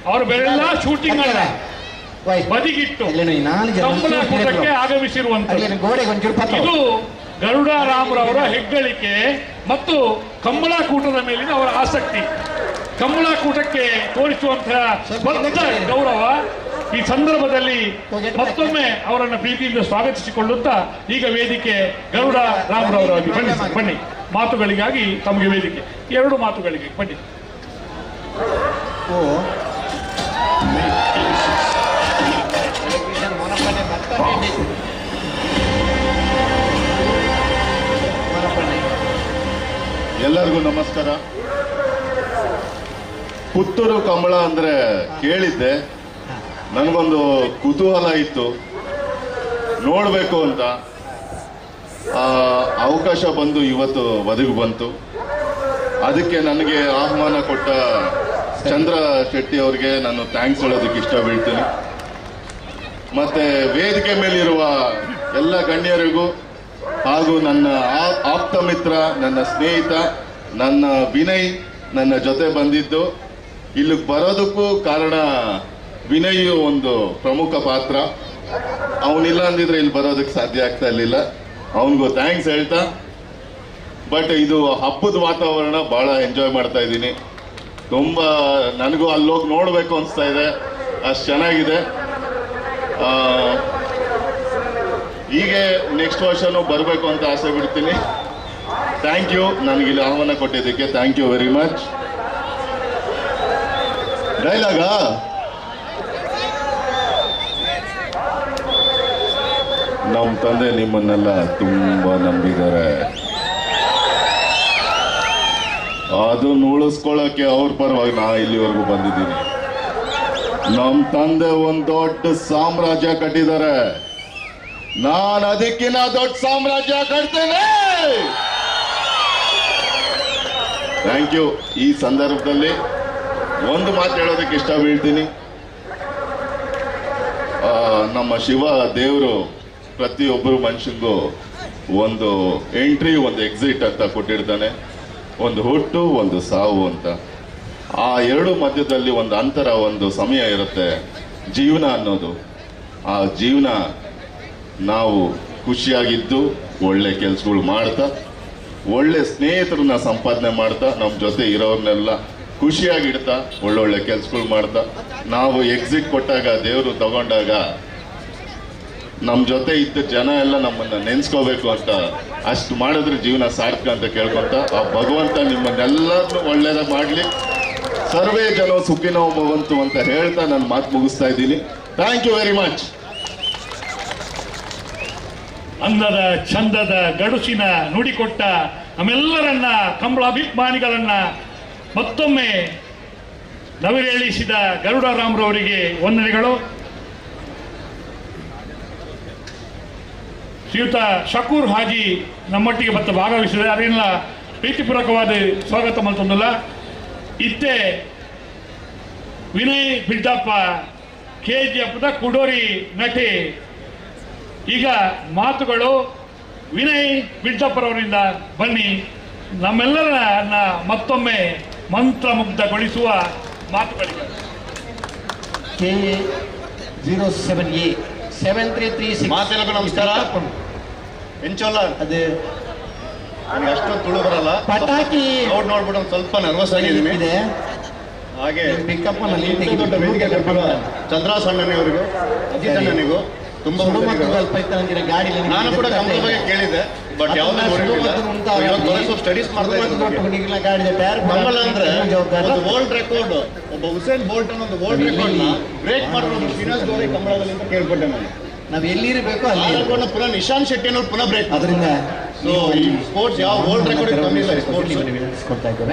ಅವರು ಬೇರೆಲ್ಲ ಶೂಟಿಂಗ್ ಬದಿಗಿಟ್ಟು ಕಂಬಳ ಕೂಟಕ್ಕೆ ಆಗಮಿಸಿರುವಂತದ್ದು ಇದು ಗರುಡ ರಾಮರವರ ಹೆಗ್ಗಳಿಕೆ ಮತ್ತು ಕಂಬಳ ಕೂಟದ ಮೇಲಿನ ಅವರ ಆಸಕ್ತಿ, ಕಂಬಳ ಕೂಟಕ್ಕೆ ತೋರಿಸುವಂತಹ ಬದ್ಧ ಗೌರವ. ಈ ಸಂದರ್ಭದಲ್ಲಿ ಮತ್ತೊಮ್ಮೆ ಅವರನ್ನು ಪ್ರೀತಿಯಿಂದ ಸ್ವಾಗತಿಸಿಕೊಳ್ಳುತ್ತಾ ಈಗ ವೇದಿಕೆ ಗರುಡ ರಾಮರವರಾಗಿ ಬನ್ನಿ ಬನ್ನಿ, ಮಾತುಗಳಿಗಾಗಿ ತಮಗೆ ವೇದಿಕೆ, ಎರಡು ಮಾತುಗಳಿಗೆ ಬನ್ನಿ. ಎಲ್ಲರಿಗೂ ನಮಸ್ಕಾರ. ಪುತ್ತೂರು ಕಂಬಳ ಅಂದ್ರೆ ಕೇಳಿದ್ದೆ, ನನಗೊಂದು ಕುತೂಹಲ ಇತ್ತು ನೋಡಬೇಕು ಅಂತ. ಅವಕಾಶ ಬಂದು ಇವತ್ತು ಒದಗಿ ಬಂತು. ಅದಕ್ಕೆ ನನಗೆ ಆಹ್ವಾನ ಕೊಟ್ಟ ಚಂದ್ರ ಶೆಟ್ಟಿ ಅವರಿಗೆ ನಾನು thanks ಹೇಳೋದಕ್ಕೆ ಇಷ್ಟ ಬೀಳ್ತೀನಿ. ಮತ್ತು ವೇದಿಕೆ ಮೇಲಿರುವ ಎಲ್ಲ ಗಣ್ಯರಿಗೂ ಹಾಗೂ ನನ್ನ ಆಪ್ತ ಮಿತ್ರ, ನನ್ನ ಸ್ನೇಹಿತ, ನನ್ನ ವಿನಯ್ ನನ್ನ ಜೊತೆ ಬಂದಿದ್ದು. ಇಲ್ಲಿಗೆ ಬರೋದಕ್ಕೂ ಕಾರಣ ವಿನಯ್ ಒಂದು ಪ್ರಮುಖ ಪಾತ್ರ. ಅವನಿಲ್ಲ ಅಂದಿದ್ರೆ ಇಲ್ಲಿ ಬರೋದಕ್ಕೆ ಸಾಧ್ಯ ಆಗ್ತಾ ಇರಲಿಲ್ಲ. ಅವನಿಗೂ thanks ಹೇಳ್ತಾ, ಬಟ್ ಇದು ಹಬ್ಬದ ವಾತಾವರಣ, ಭಾಳ ಎಂಜಾಯ್ ಮಾಡ್ತಾ ಇದ್ದೀನಿ. ತುಂಬ ನನಗೂ ಅಲ್ಲೋಗಿ ನೋಡಬೇಕು ಅನಿಸ್ತಾ ಇದೆ, ಅಷ್ಟು ಚೆನ್ನಾಗಿದೆ. ಹೀಗೆ ನೆಕ್ಸ್ಟ್ ವರ್ಷನೂ ಬರಬೇಕು ಅಂತ ಆಸೆ ಬಿಡ್ತೀನಿ. Thank you, ನನಗಿಲ್ಲಿ ಆಹ್ವಾನ ಕೊಟ್ಟಿದ್ದಕ್ಕೆ thank you very much. ಡೈಲಾಗಾ? ನಮ್ಮ ತಂದೆ ನಿಮ್ಮನ್ನೆಲ್ಲ ತುಂಬ ನಂಬಿದ್ದಾರೆ, ಅದನ್ನು ಉಳಿಸ್ಕೊಳ್ಳೋಕೆ ಅವ್ರ ಪರವಾಗಿ ನಾ ಇಲ್ಲಿವರೆಗೂ ಬಂದಿದ್ದೀನಿ. ನಮ್ಮ ತಂದೆ ಒಂದು ದೊಡ್ಡ ಸಾಮ್ರಾಜ್ಯ ಕಟ್ಟಿದ್ದಾರೆ, ನಾನು ಅದಕ್ಕಿಂತ ದೊಡ್ಡ ಸಾಮ್ರಾಜ್ಯ ಕಟ್ತೇನೆ. Thank you. ಈ ಸಂದರ್ಭದಲ್ಲಿ ಒಂದು ಮಾತು ಹೇಳೋದಕ್ಕೆ ಇಷ್ಟ ಬೀಳ್ತೀನಿ. ನಮ್ಮ ಶಿವ ದೇವರು ಪ್ರತಿಯೊಬ್ಬರು ಮನುಷ್ಯನಿಗೂ ಒಂದು ಎಂಟ್ರಿ, ಒಂದು ಎಕ್ಸಿಟ್ ಅಂತ ಕೊಟ್ಟಿರ್ತಾನೆ, ಒಂದು ಹುಟ್ಟು, ಒಂದು ಸಾವು ಅಂತ. ಆ ಎರಡು ಮಧ್ಯದಲ್ಲಿ ಒಂದು ಅಂತರ, ಒಂದು ಸಮಯ ಇರುತ್ತೆ ಜೀವನ ಅನ್ನೋದು. ಆ ಜೀವನ ನಾವು ಖುಷಿಯಾಗಿದ್ದು ಒಳ್ಳೆ ಕೆಲಸಗಳು ಮಾಡ್ತಾ, ಒಳ್ಳೆ ಸ್ನೇಹಿತರನ್ನ ಸಂಪಾದನೆ ಮಾಡ್ತಾ, ನಮ್ಮ ಜೊತೆ ಇರೋರನ್ನೆಲ್ಲ ಖುಷಿಯಾಗಿಡ್ತಾ, ಒಳ್ಳೊಳ್ಳೆ ಕೆಲಸಗಳು ಮಾಡ್ತಾ, ನಾವು ಎಕ್ಸಿಟ್ ಕೊಟ್ಟಾಗ, ದೇವರು ತಗೊಂಡಾಗ ನಮ್ಮ ಜೊತೆ ಇದ್ದ ಜನ ಎಲ್ಲ ನಮ್ಮನ್ನು ನೆನೆಸ್ಕೋಬೇಕು ಅಂತ ಅಷ್ಟು ಮಾಡಿದ್ರೆ ಜೀವನ ಸಾರ್ಥಕ ಅಂತ ಕೇಳ್ಕೊತ, ಆ ಭಗವಂತ ನಿಮ್ಮನ್ನೆಲ್ಲರನ್ನೂ ಒಳ್ಳೇದ ಮಾಡಲಿ, ಸರ್ವೇ ಜನ ಸುಖಿನೋ ಭವಂತು ಅಂತ ಹೇಳ್ತಾ ನಾನು ಮಾತು ಮುಗಿಸ್ತಾ ಇದ್ದೀನಿ. Thank you very much. ಅಂದದ ಚಂದದ ಗಡುಸಿನ ನುಡಿಕೊಟ್ಟ ನಮ್ಮೆಲ್ಲರನ್ನ, ಕಂಬಳಾಭಿಮಾನಿಗಳನ್ನ ಮತ್ತೊಮ್ಮೆ ನವಿರೇಳಿಸಿದ ಗರುಡರಾಮ್ರವರಿಗೆ ವಂದನೆಗಳು. ಶ್ರೀಯುತ ಶಕೂರ್ ಹಾಜಿ ನಮ್ಮೊಟ್ಟಿಗೆ ಮತ್ತೆ ಭಾಗವಹಿಸಿದೆ, ಅದರಿಂದ ಪ್ರೀತಿಪೂರ್ವಕವಾದ ಸ್ವಾಗತ ಮಲ್ತೊಂದಲ್ಲ. ಇತ್ತೆ ವಿನಯ್ ಬಿಡ್ಡಪ್ಪ, ಕೆ ಜಿ ಎಫ್ದ ಕುಡೋರಿ ನಟಿ. ಈಗ ಮಾತುಗಳು ವಿನಯ್ ಬಿಡ್ಡಪ್ಪರವರಿಂದ. ಬನ್ನಿ, ನಮ್ಮೆಲ್ಲರನ್ನ ಮತ್ತೊಮ್ಮೆ ಮಂತ್ರಮುಗ್ಧಗೊಳಿಸುವ ಮಾತುಗಳಿಗೆ. KA 07A 7336. ಮಾತೆಲ್ಲರಿಗೂ ನಮಸ್ಕಾರ. ಎಂಚೋಲ್ಲ ಅದು ನನಗೆ ಅಷ್ಟೊಂದು ತುಳು ಬರಲ್ಲ, ಪಟಾಕಿ ನೋಡ್ ನೋಡ್ಬಿಟ್ಟು ಒಂದು ಸ್ವಲ್ಪ ನರ್ವಸ್ ಆಗಿದ್ದೀನಿ. ಹಾಗೆ ಪಿಕಪ್ ದೊಡ್ಡ ವೇದಿಕೆ ಕೊಟ್ಟಿರುವ ಚಂದ್ರ ಸಣ್ಣನಿಯವರಿಗೂ ಅಜಿತ್ ಅಣ್ಣನಿಗೂ ತುಂಬಾ ನಾನು ಕೂಡ ಕಂಬಳ ಬಗ್ಗೆ ಕೇಳಿದ್ದೆ, ಬಟ್ ಯಾವ್ದು ನೋಡಿರಲಿಲ್ಲ. ಸ್ವಲ್ಪ ಸ್ಟಡೀಸ್ ಮಾಡ್ತಾ ಇದ್ದೀನಿ. ಕಂಬಳ ಅಂದ್ರೆ ಒಂದು ವರ್ಲ್ಡ್ ರೆಕಾರ್ಡ್, ಒಬ್ಬ ಉಸೇನ್ ಬೋಲ್ಟ್ ಅನ್ನೋ ಒಂದು ವರ್ಲ್ಡ್ ರೆಕಾರ್ಡ್ ನ ಬ್ರೇಕ್ ಮಾಡಿರೋ ಶ್ರೀನಿವಾಸ್ ಗೌರಿ ಕಂಬಳದಲ್ಲಿ ಅಂತ ಕೇಳ್ಪಟ್ಟೆ ನಾನು. ನಾವು ಎಲ್ಲಿರಬೇಕು ಅಲ್ಲಿ ಪುನಃ ನಿಶಾಂತ್ ಶೆಟ್ಟಿ ಅನ್ನೋರು ಪುನಃ ಬ್ರೇಕ್. ಅದರಿಂದ ಸೊ ಈ ಸ್ಪೋರ್ಟ್ಸ್ ಯಾವ ವರ್ಲ್ಡ್ ರೆಕಾರ್ಡ್ ಕಮ್ಮಿ ಇಲ್ಲ ಸ್ಪೋರ್ಟ್ಸ್.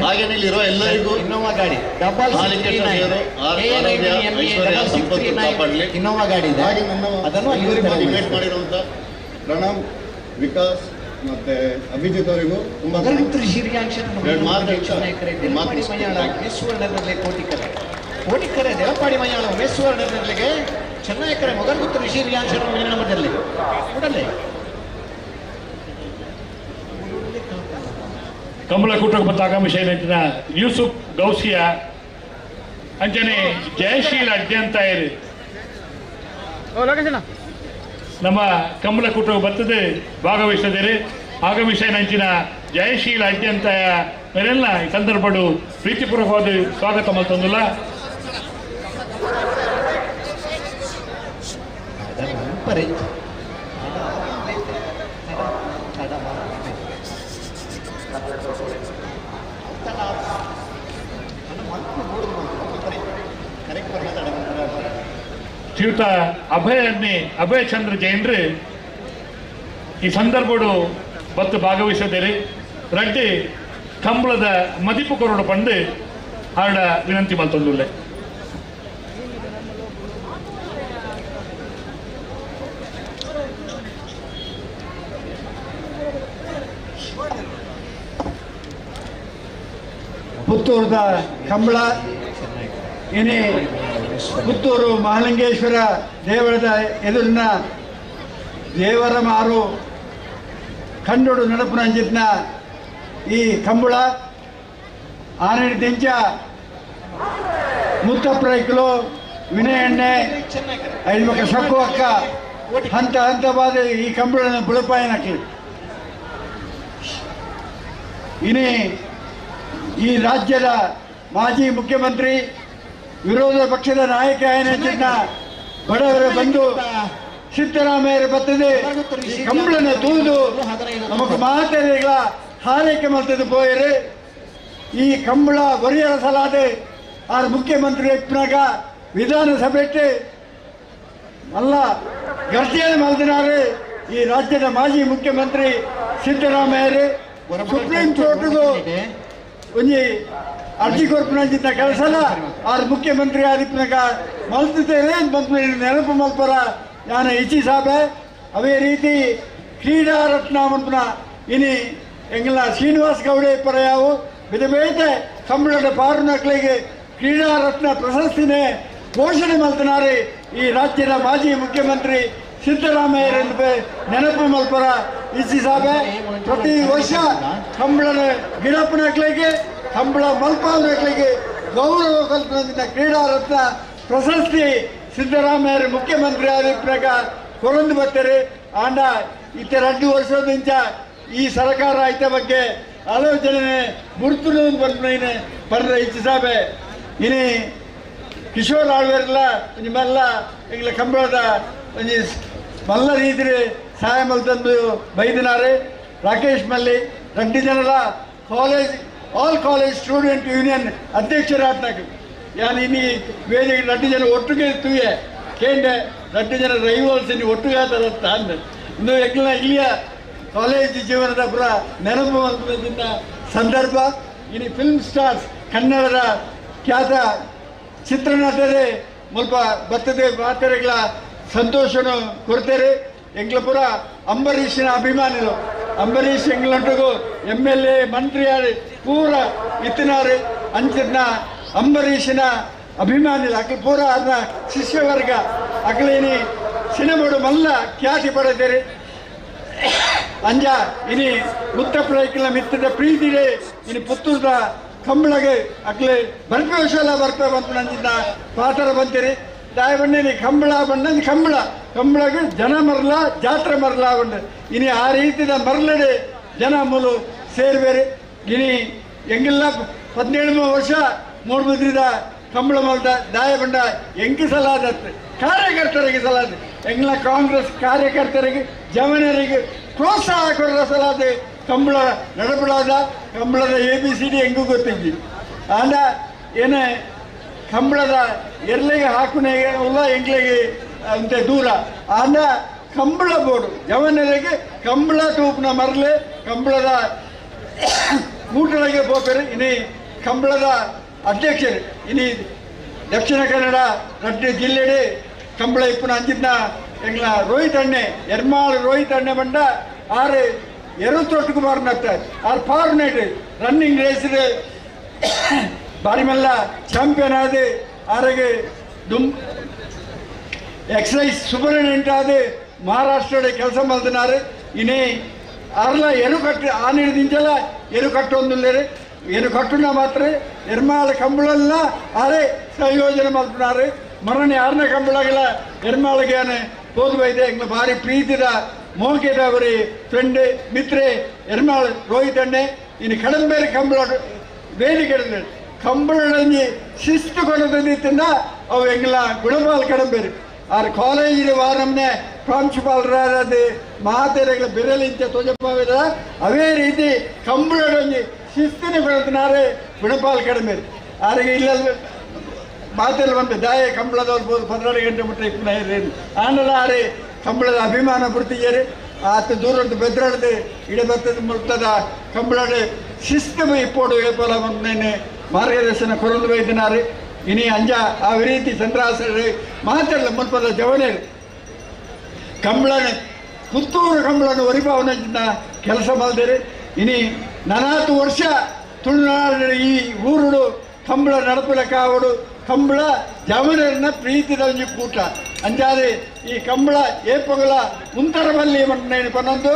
ಹಾಗೇನೆ ಇಲ್ಲಿರೋ ಎಲ್ಲರಿಗೂ ಇನ್ನೋವಾ ಗಾಡಿ ಐಶ್ವರ್ಯ ಸಂಪತ್ತು ಕಾಪಾಡಲಿ. ಇನ್ನೋವಾ ಗಾಡಿ ಇದೆ, ಹಾಗೆ ನನ್ನ ಅದನ್ನು ಇನ್ವೈಟ್ ಮಾಡಿರುವಂತ ಪ್ರಣಮ್, ವಿಕಾಸ್ ಮತ್ತು ಅಭಿಜಿತ್ ಅವರಿಗೂ ತುಂಬ ಕೋಟಿಕರೆ ದೇವಪಾಡಿ ಮೈಯಾಳ ಉಮೇಶ್ ಸುವರ್ಣದಲ್ಲಿಗೆ ಚೆನ್ನೈಕರೆ ಮೊಗರ್ಗುತ್ತು ಋಷಿ ರಿಯಾಂಶನ ಮಧ್ಯದಲ್ಲಿ ಕೂಡಲೇ ಕಂಬಳ ಕೂಟಕ್ಕೆ ಬಂದ ಆಗಮಿಸಿದ ಯೂಸುಫ್ ಗೌಸಿಯ ಅಂಚನೆ ಜಯಶೀಲ ಅಡ್ಯಂತಾಯರು ನಮ್ಮ ಕಂಬಳ ಕೂಟಕ್ಕೆ ಬರ್ತದೆ ಭಾಗವಹಿಸದಿರಿ. ಆಗಮಿಸಿದ ಅಂಚಿನ ಜಯಶೀಲ ಅಡ್ಯಂತಾಯ ಮೇಲೆಲ್ಲ ಈ ಸಂದರ್ಭಡು ಪ್ರೀತಿಪೂರ್ವಕವಾದ ಸ್ವಾಗತ ಮಲ್ತೊಂದಿಲ್ಲ. ಶ್ರೀಯುತ ಅಭಯ ಅಭಯಚಂದ್ರ ಜೈನ್ರು ಈ ಸಂದರ್ಭಡು ಬತ್ತು ಭಾಗವಹಿಸದಿರಿ. ರಡ್ಡಿ ಕಂಬಳದ ಮದಿಪು ಕೊರಡು ಪಂಡು ಆಡ ವಿನಂತಿ ಮಲ್ತೊಂದುಲ್ಲೆ. ಪುತ್ತೂರದ ಕಂಬಳ ಇನಿ ಪುತ್ತೂರು ಮಹಾಲಿಂಗೇಶ್ವರ ದೇವರದ ಎದುರಿನ ದೇವರ ಮಾರು ಕಂಡೋಡು ನಡಪುನಂಜಿತ್ನ ಈ ಕಂಬಳ ಆನೆಂಚ ಮುತ್ತಪ್ರೈಕ್ಲು ವಿನಯಣ್ಣೆ ಐದು ಮಕ್ಕ ಸಕ್ಕು ಅಕ್ಕ ಹಂತ ಹಂತವಾದ ಈ ಕಂಬಳನ ಬುಳಪಾಯನಕ್ಕೆ ಇನಿ ಈ ರಾಜ್ಯದ ಮಾಜಿ ಮುಖ್ಯಮಂತ್ರಿ ವಿರೋಧ ಪಕ್ಷದ ನಾಯಕ ಏನಿದ್ದ ಬಡವರ ಬಂಧು ಸಿದ್ದರಾಮಯ್ಯರ ಬರ್ತದೆ ಈ ಕಂಬಳನ ತೂದು ನಮಗ್ ಮಾತೆಗಳ ಹಾರೈಕೆ ಮಾಡ್ತದೆ ಪೋಯರು. ಈ ಕಂಬಳ ಒರಿಯರ ಸಲಾದೆ ಆರ್ ಮುಖ್ಯಮಂತ್ರಿ ಇಪ್ಪನಾಗ ವಿಧಾನಸಭೆ ಅಲ್ಲ ಗರ್ಜೆಯನ್ನು ಮಾಡಿದಿನಾರೆ ಈ ರಾಜ್ಯದ ಮಾಜಿ ಮುಖ್ಯಮಂತ್ರಿ ಸಿದ್ದರಾಮಯ್ಯರು ಸುಪ್ರೀಂ ಕೋರ್ಟ್ಗೂ ಒಂಜಿ ಅರ್ಜಿ ಕೊರ್ಪುನಂಚಿನ ಕೆಲಸಲ ಆರ್ ಮುಖ್ಯಮಂತ್ರಿ ಆದಿಪ್ಪನಾಗ ಮಲ್ತಿದ್ದೇನೆ ಬಂದು ನೆನಪು ಮಲ್ಪರ ನಾನು ಇಚಿ ಸಾಬೆ. ಅದೇ ರೀತಿ ಕ್ರೀಡಾ ರತ್ನ ಮನ್ಪುನ ಇನಿ ಎಂಗಲ ಶ್ರೀನಿವಾಸ್ ಗೌಡೆ ಪರಯಾವು ಬೇತೆ ಬೇತೆ ಕಂಬಳದ ಪಾರುನಕ್ಲಿಗೆ ಕ್ರೀಡಾ ರತ್ನ ಪ್ರಶಸ್ತಿನೇ ಘೋಷಣೆ ಮಲ್ತನಾರೆ ಈ ರಾಜ್ಯದ ಮಾಜಿ ಮುಖ್ಯಮಂತ್ರಿ ಸಿದ್ದರಾಮಯ್ಯರೆಂದು ನೆನಪು ಮಲ್ಪರ ಇಚಿ ಸಾಬೆ. ಪ್ರತಿ ವರ್ಷ ಕಂಬಳನ ಗಿಡಪ್ಪನಕ್ಲಿಗೆ ಕಂಬಳ ಮಲ್ಪಾವನಕ್ಲಿಗೆ ಗೌರವ ಕಲ್ಪನದಿಂದ ಕ್ರೀಡಾ ರತ್ನ ಪ್ರಶಸ್ತಿ ಸಿದ್ದರಾಮಯ್ಯರು ಮುಖ್ಯಮಂತ್ರಿ ಆದ ಕೊರೊಂದು ಬರ್ತಾರೆ. ಆಂಡ ಇತ್ತ 2 ವರ್ಷದಿಂದ ಈ ಸರ್ಕಾರ ಐತ ಬಗ್ಗೆ ಆಲೋಚನೆ ಗುರುತು ಬಂದ ಪರ್ರ ಇಚ್ಚಿ ಸಾಬೆ. ಇನಿ ಕಿಶೋರ್ ಆಳ್ವೆರ್ಲ ನಿಮ್ಮೆಲ್ಲ ಎಂಗ್ಲ ಕಂಬಳದ ಒಂಜಿ ಮಲ್ಲ ರೀತಿ ಸಹಾಯ ಮಲ್ತಂದು ಬೈದಿನಾರೆ ರಾಕೇಶ್ ಮಲ್ಲಿ 2 ಜನರ ಕಾಲೇಜ್ ಆಲ್ ಕಾಲೇಜ್ ಸ್ಟೂಡೆಂಟ್ union ಅಧ್ಯಕ್ಷರಾದ ಯಾನ್ ಇನಿ ವೇದಿಕೆ 2 ಜನ ಒಟ್ಟಿಗೆ ತೂಯೆ ಕೇಂದ್ರ 2 ಜನ ರೈವಲ್ಸ್ ಇನ್ನು ಒಟ್ಟಿಗೆ ಆತರ ಅಂದ ಇನ್ನು ಎಂಗ್ಲ ಇಲ್ಲಿಯ ಕಾಲೇಜ್ ಜೀವನದ ಪುರ ನೆನಪು ಮಲ್ಪುನ ಸಂದರ್ಭ. ಇನಿ ಫಿಲ್ಮ್ ಸ್ಟಾರ್ಸ್ ಕನ್ನಡದ ಖ್ಯಾತ ಚಿತ್ರನಟರೇ ಮುಲ್ಪ ಬರ್ತದೆ ಮಾತೆರೆಗಳ ಸಂತೋಷನು ಕೊಡ್ತಾರೆ. ಎಂಗ್ಲಪುರ ಅಂಬರೀಷನ ಅಭಿಮಾನಿಗಳು ಅಂಬರೀಷ್ ಎಂಗ್ಲಂಟುಗು MLA ಮಂತ್ರಿಯಾರು ಪೂರ ಇತ್ತಿನಾರು ಅಂಚಿನ ಅಂಬರೀಷನ ಅಭಿಮಾನಿಗಳು ಅಕ್ಲು ಪೂರ ಅದನ್ನ ಶಿಷ್ಯವರ್ಗ ಅಕ್ಲೇನಿ ಸಿನಿಮಾಡು ಮಲ್ಲ ಖ್ಯಾತಿ ಪಡೆದಿರಿ. ಅಂಜ ಇನಿ ಮುತ್ತಪ್ರೈಕ್ಲ ಮಿತ್ತದ ಪ್ರೀತಿಡೆ ಇನಿ ಪುತ್ತೂರದ ಕಂಬಳಗೆ ಅಕ್ಲೆ ಬರ್ಪೆ ವರ್ಷ ಬರ್ಪೆ ಬಂತು ನಂಜಿಂದ ಪಾತ್ರ ಬಂತೀರಿ. ದಾಯ ಬಣ್ಣಿ ಕಂಬಳ ಬಣ್ಣ ಕಂಬಳ ಕಂಬಳಗೆ ಜನ ಮರಲ ಜಾತ್ರೆ ಮರಲ ಬಣ್ಣ ಇನಿ ಆ ರೀತಿದ ಮರಲಡೆ ಜನ ಮೂಲು ಸೇರ್ಬೇರಿ. ಇನಿ ಎಂಗೆಲ್ಲ 17 ವರ್ಷ ಮೂಡುಬಿದ್ರಿದ ಕಂಬಳ ಮಲ್ದ ದಾಯ ಬಂಡ ಎಂಗೆ ಸಲಾದ ಕಾರ್ಯಕರ್ತರಿಗೆ ಸಲಾದ ಎಂಗ್ಲ ಕಾಂಗ್ರೆಸ್ ಕಾರ್ಯಕರ್ತರಿಗೆ ಜವನರಿಗೆ ಪ್ರೋತ್ಸಾಹ ಕೊಡೋ ಸಲಾದ ಕಂಬಳ ನಡಪಡಾದ ಕಂಬಳದ ABCD ಹೆಂಗೂ ಗೊತ್ತಿದ್ವಿ. ಆಂಡ ಏನೇ ಕಂಬಳದ ಎರ್ಲಿಗೆ ಹಾಕುನೆಗೆ ಉಲ್ಲ ಎಂಗ್ಲಿಗೆ ಅಂತೆ ದೂರ ಆಂಡ ಕಂಬಳ ಬೋರ್ಡು ಜವನರಿಗೆ ಕಂಬಳ ತೂಪಿನ ಮರಲೆ ಕಂಬಳದ ಕೂಟಳಿಗೆ ಪೋಪೆರು. ಇನಿ ಕಂಬಳದ ಅಧ್ಯಕ್ಷರು ಇನಿ ದಕ್ಷಿಣ ಕನ್ನಡ 2 ಜಿಲ್ಲೆಡೆ ಕಂಬಳ ಇಪ್ಪುನ ಅಂಚಿನ ಎಂಗ್ಲ ರೋಹಿತ್ ಅಣ್ಣೆ ಎರ್ಮಾಳು ರೋಹಿತ್ ಅಣ್ಣೆ ಬಂಡ ಆರು ಎರುತ್ತೊಟ್ಟು ಕುಮಾರ್ನತ್ತ ಆರು ಫಾರ್ನೇಟ್ ರನ್ನಿಂಗ್ ರೇಸ್ ಬಾರಿ ಮೆಲ್ಲ ಚಾಂಪಿಯನ್ ಆದ ಆರಿಗೆ ದುಮ್ ಎಕ್ಸೈಸ್ ಸೂಪರಿಂಟೆಂಡೆಂಟ್ ಆದ ಮಹಾರಾಷ್ಟ್ರದ ಕೆಲಸ ಮಾಡ್ತಿದ್ದಾರೆ. ಇನೇ ಅರ್ಲ ಎರು ಕಟ್ಟು ಆ ನೀಡಿದಿಂಚಲ ಎರು ಕಟ್ಟೊಂದುಲ್ಲೇರು ಎರು ಕಟ್ಟುನ ಮಾತ್ರ ಎರ್ಮಾಳ ಕಂಬಳಲ್ಲ ಆರೇ ಸಂಯೋಜನೆ ಮಾಡ್ತಿದ್ದಾರೆ. ಮರಣೆ ಆರನೇ ಕಂಬಳಗಳ ಎರ್ಮಾಳಿಗೆ ಪೋದು ಬೈದೆ ಎಂಗ್ಲ ಭಾರಿ ಪ್ರೀತಿದ ಮೋಕೆದ ಅವರಿ ಫ್ರೆಂಡ್ ಮಿತ್ರೆ ಎರ್ಮಾಳ್ ರೋಹಿತ್ ಅಣ್ಣೆ ಇನ್ನು ಕಡಂಬೇರೆ ಕಂಬಳ ವೇದಿಕೆ ಕಂಬಳಂಜಿ ಶಿಸ್ತು ಕೊಡದಿತ್ತಿಂದ ಅವು ಎಂಗ್ಲ ಗುಣಪಾಲ್ ಕಡಂಬೇರು ಆರ್ ಕಾಲೇಜಿನ ವಾರಮ್ನೆ ಪ್ರಾಂಶುಪಾಲರಾದ ಮಹಾತೇರೆಗಳ ಬೆರಲಿಂಚ ತೊಜಪಾವಿದ ಅವೇ ರೀತಿ ಕಂಬಳಂಜಿ ಶಿಸ್ತಿನ ಕೊಡುತ್ತಿದ್ದಾರೆ ಗುಣಪಾಲ್ ಕಡಂಬೇರು. ಆರಿಗೆ ಇಲ್ಲ ಮಾತೆಲ್ಲ ಬಂದು ದಾಯ ಕಂಬಳದವ್ರು ಬೋದು 12 ಗಂಟೆ ಮುಟ್ಟ ಇಪ್ಪನ ಆನಲ್ಲ ಆರೆ ಕಂಬಳದ ಅಭಿಮಾನ ಪಡ್ತಿದ್ದಾರೆ. ಆತ ದೂರದ್ದು ಬೆದ್ರಾಡದೆ ಇಡಬತ್ತದ ಮುಟ್ಟದ ಕಂಬಳಡೆ ಶಿಸ್ತು ಇಪ್ಪೋಡು ಏಪಲ ಬಂದೇನೆ ಮಾರ್ಗದರ್ಶನ ಕೊರಲು ಬೈದಿನಾರೆ. ಇನಿ ಅಂಜ ಆ ರೀತಿ ಚಂದ್ರಾಸರು ಮಾತೆಲ್ಲ ಮುಲ್ಪದ ಜವನೇರು ಕಂಬಳನೆ ಪುತ್ತೂರು ಕಂಬಳನ ಒರಿಪಾವನ ಕೆಲಸ ಮಾಡಿದರೆ ಇನಿ 40 ವರ್ಷ ತುಳುನಾಡಿನ ಈ ಊರುಡು ಕಂಬಳ ನಡಪುಲ ಕಾವಡು ಕಂಬಳ ಜವನರನ್ನ ಪ್ರೀತಿದ ಒಂಜಿ ಕೂಟ ಅಂಜಾದೆ ಈ ಕಂಬಳ ಏಪಗಲ ಉಂತರಬಲ್ಲಿ ಮಣ್ಣೇನು ಪನ್ನೊಂದು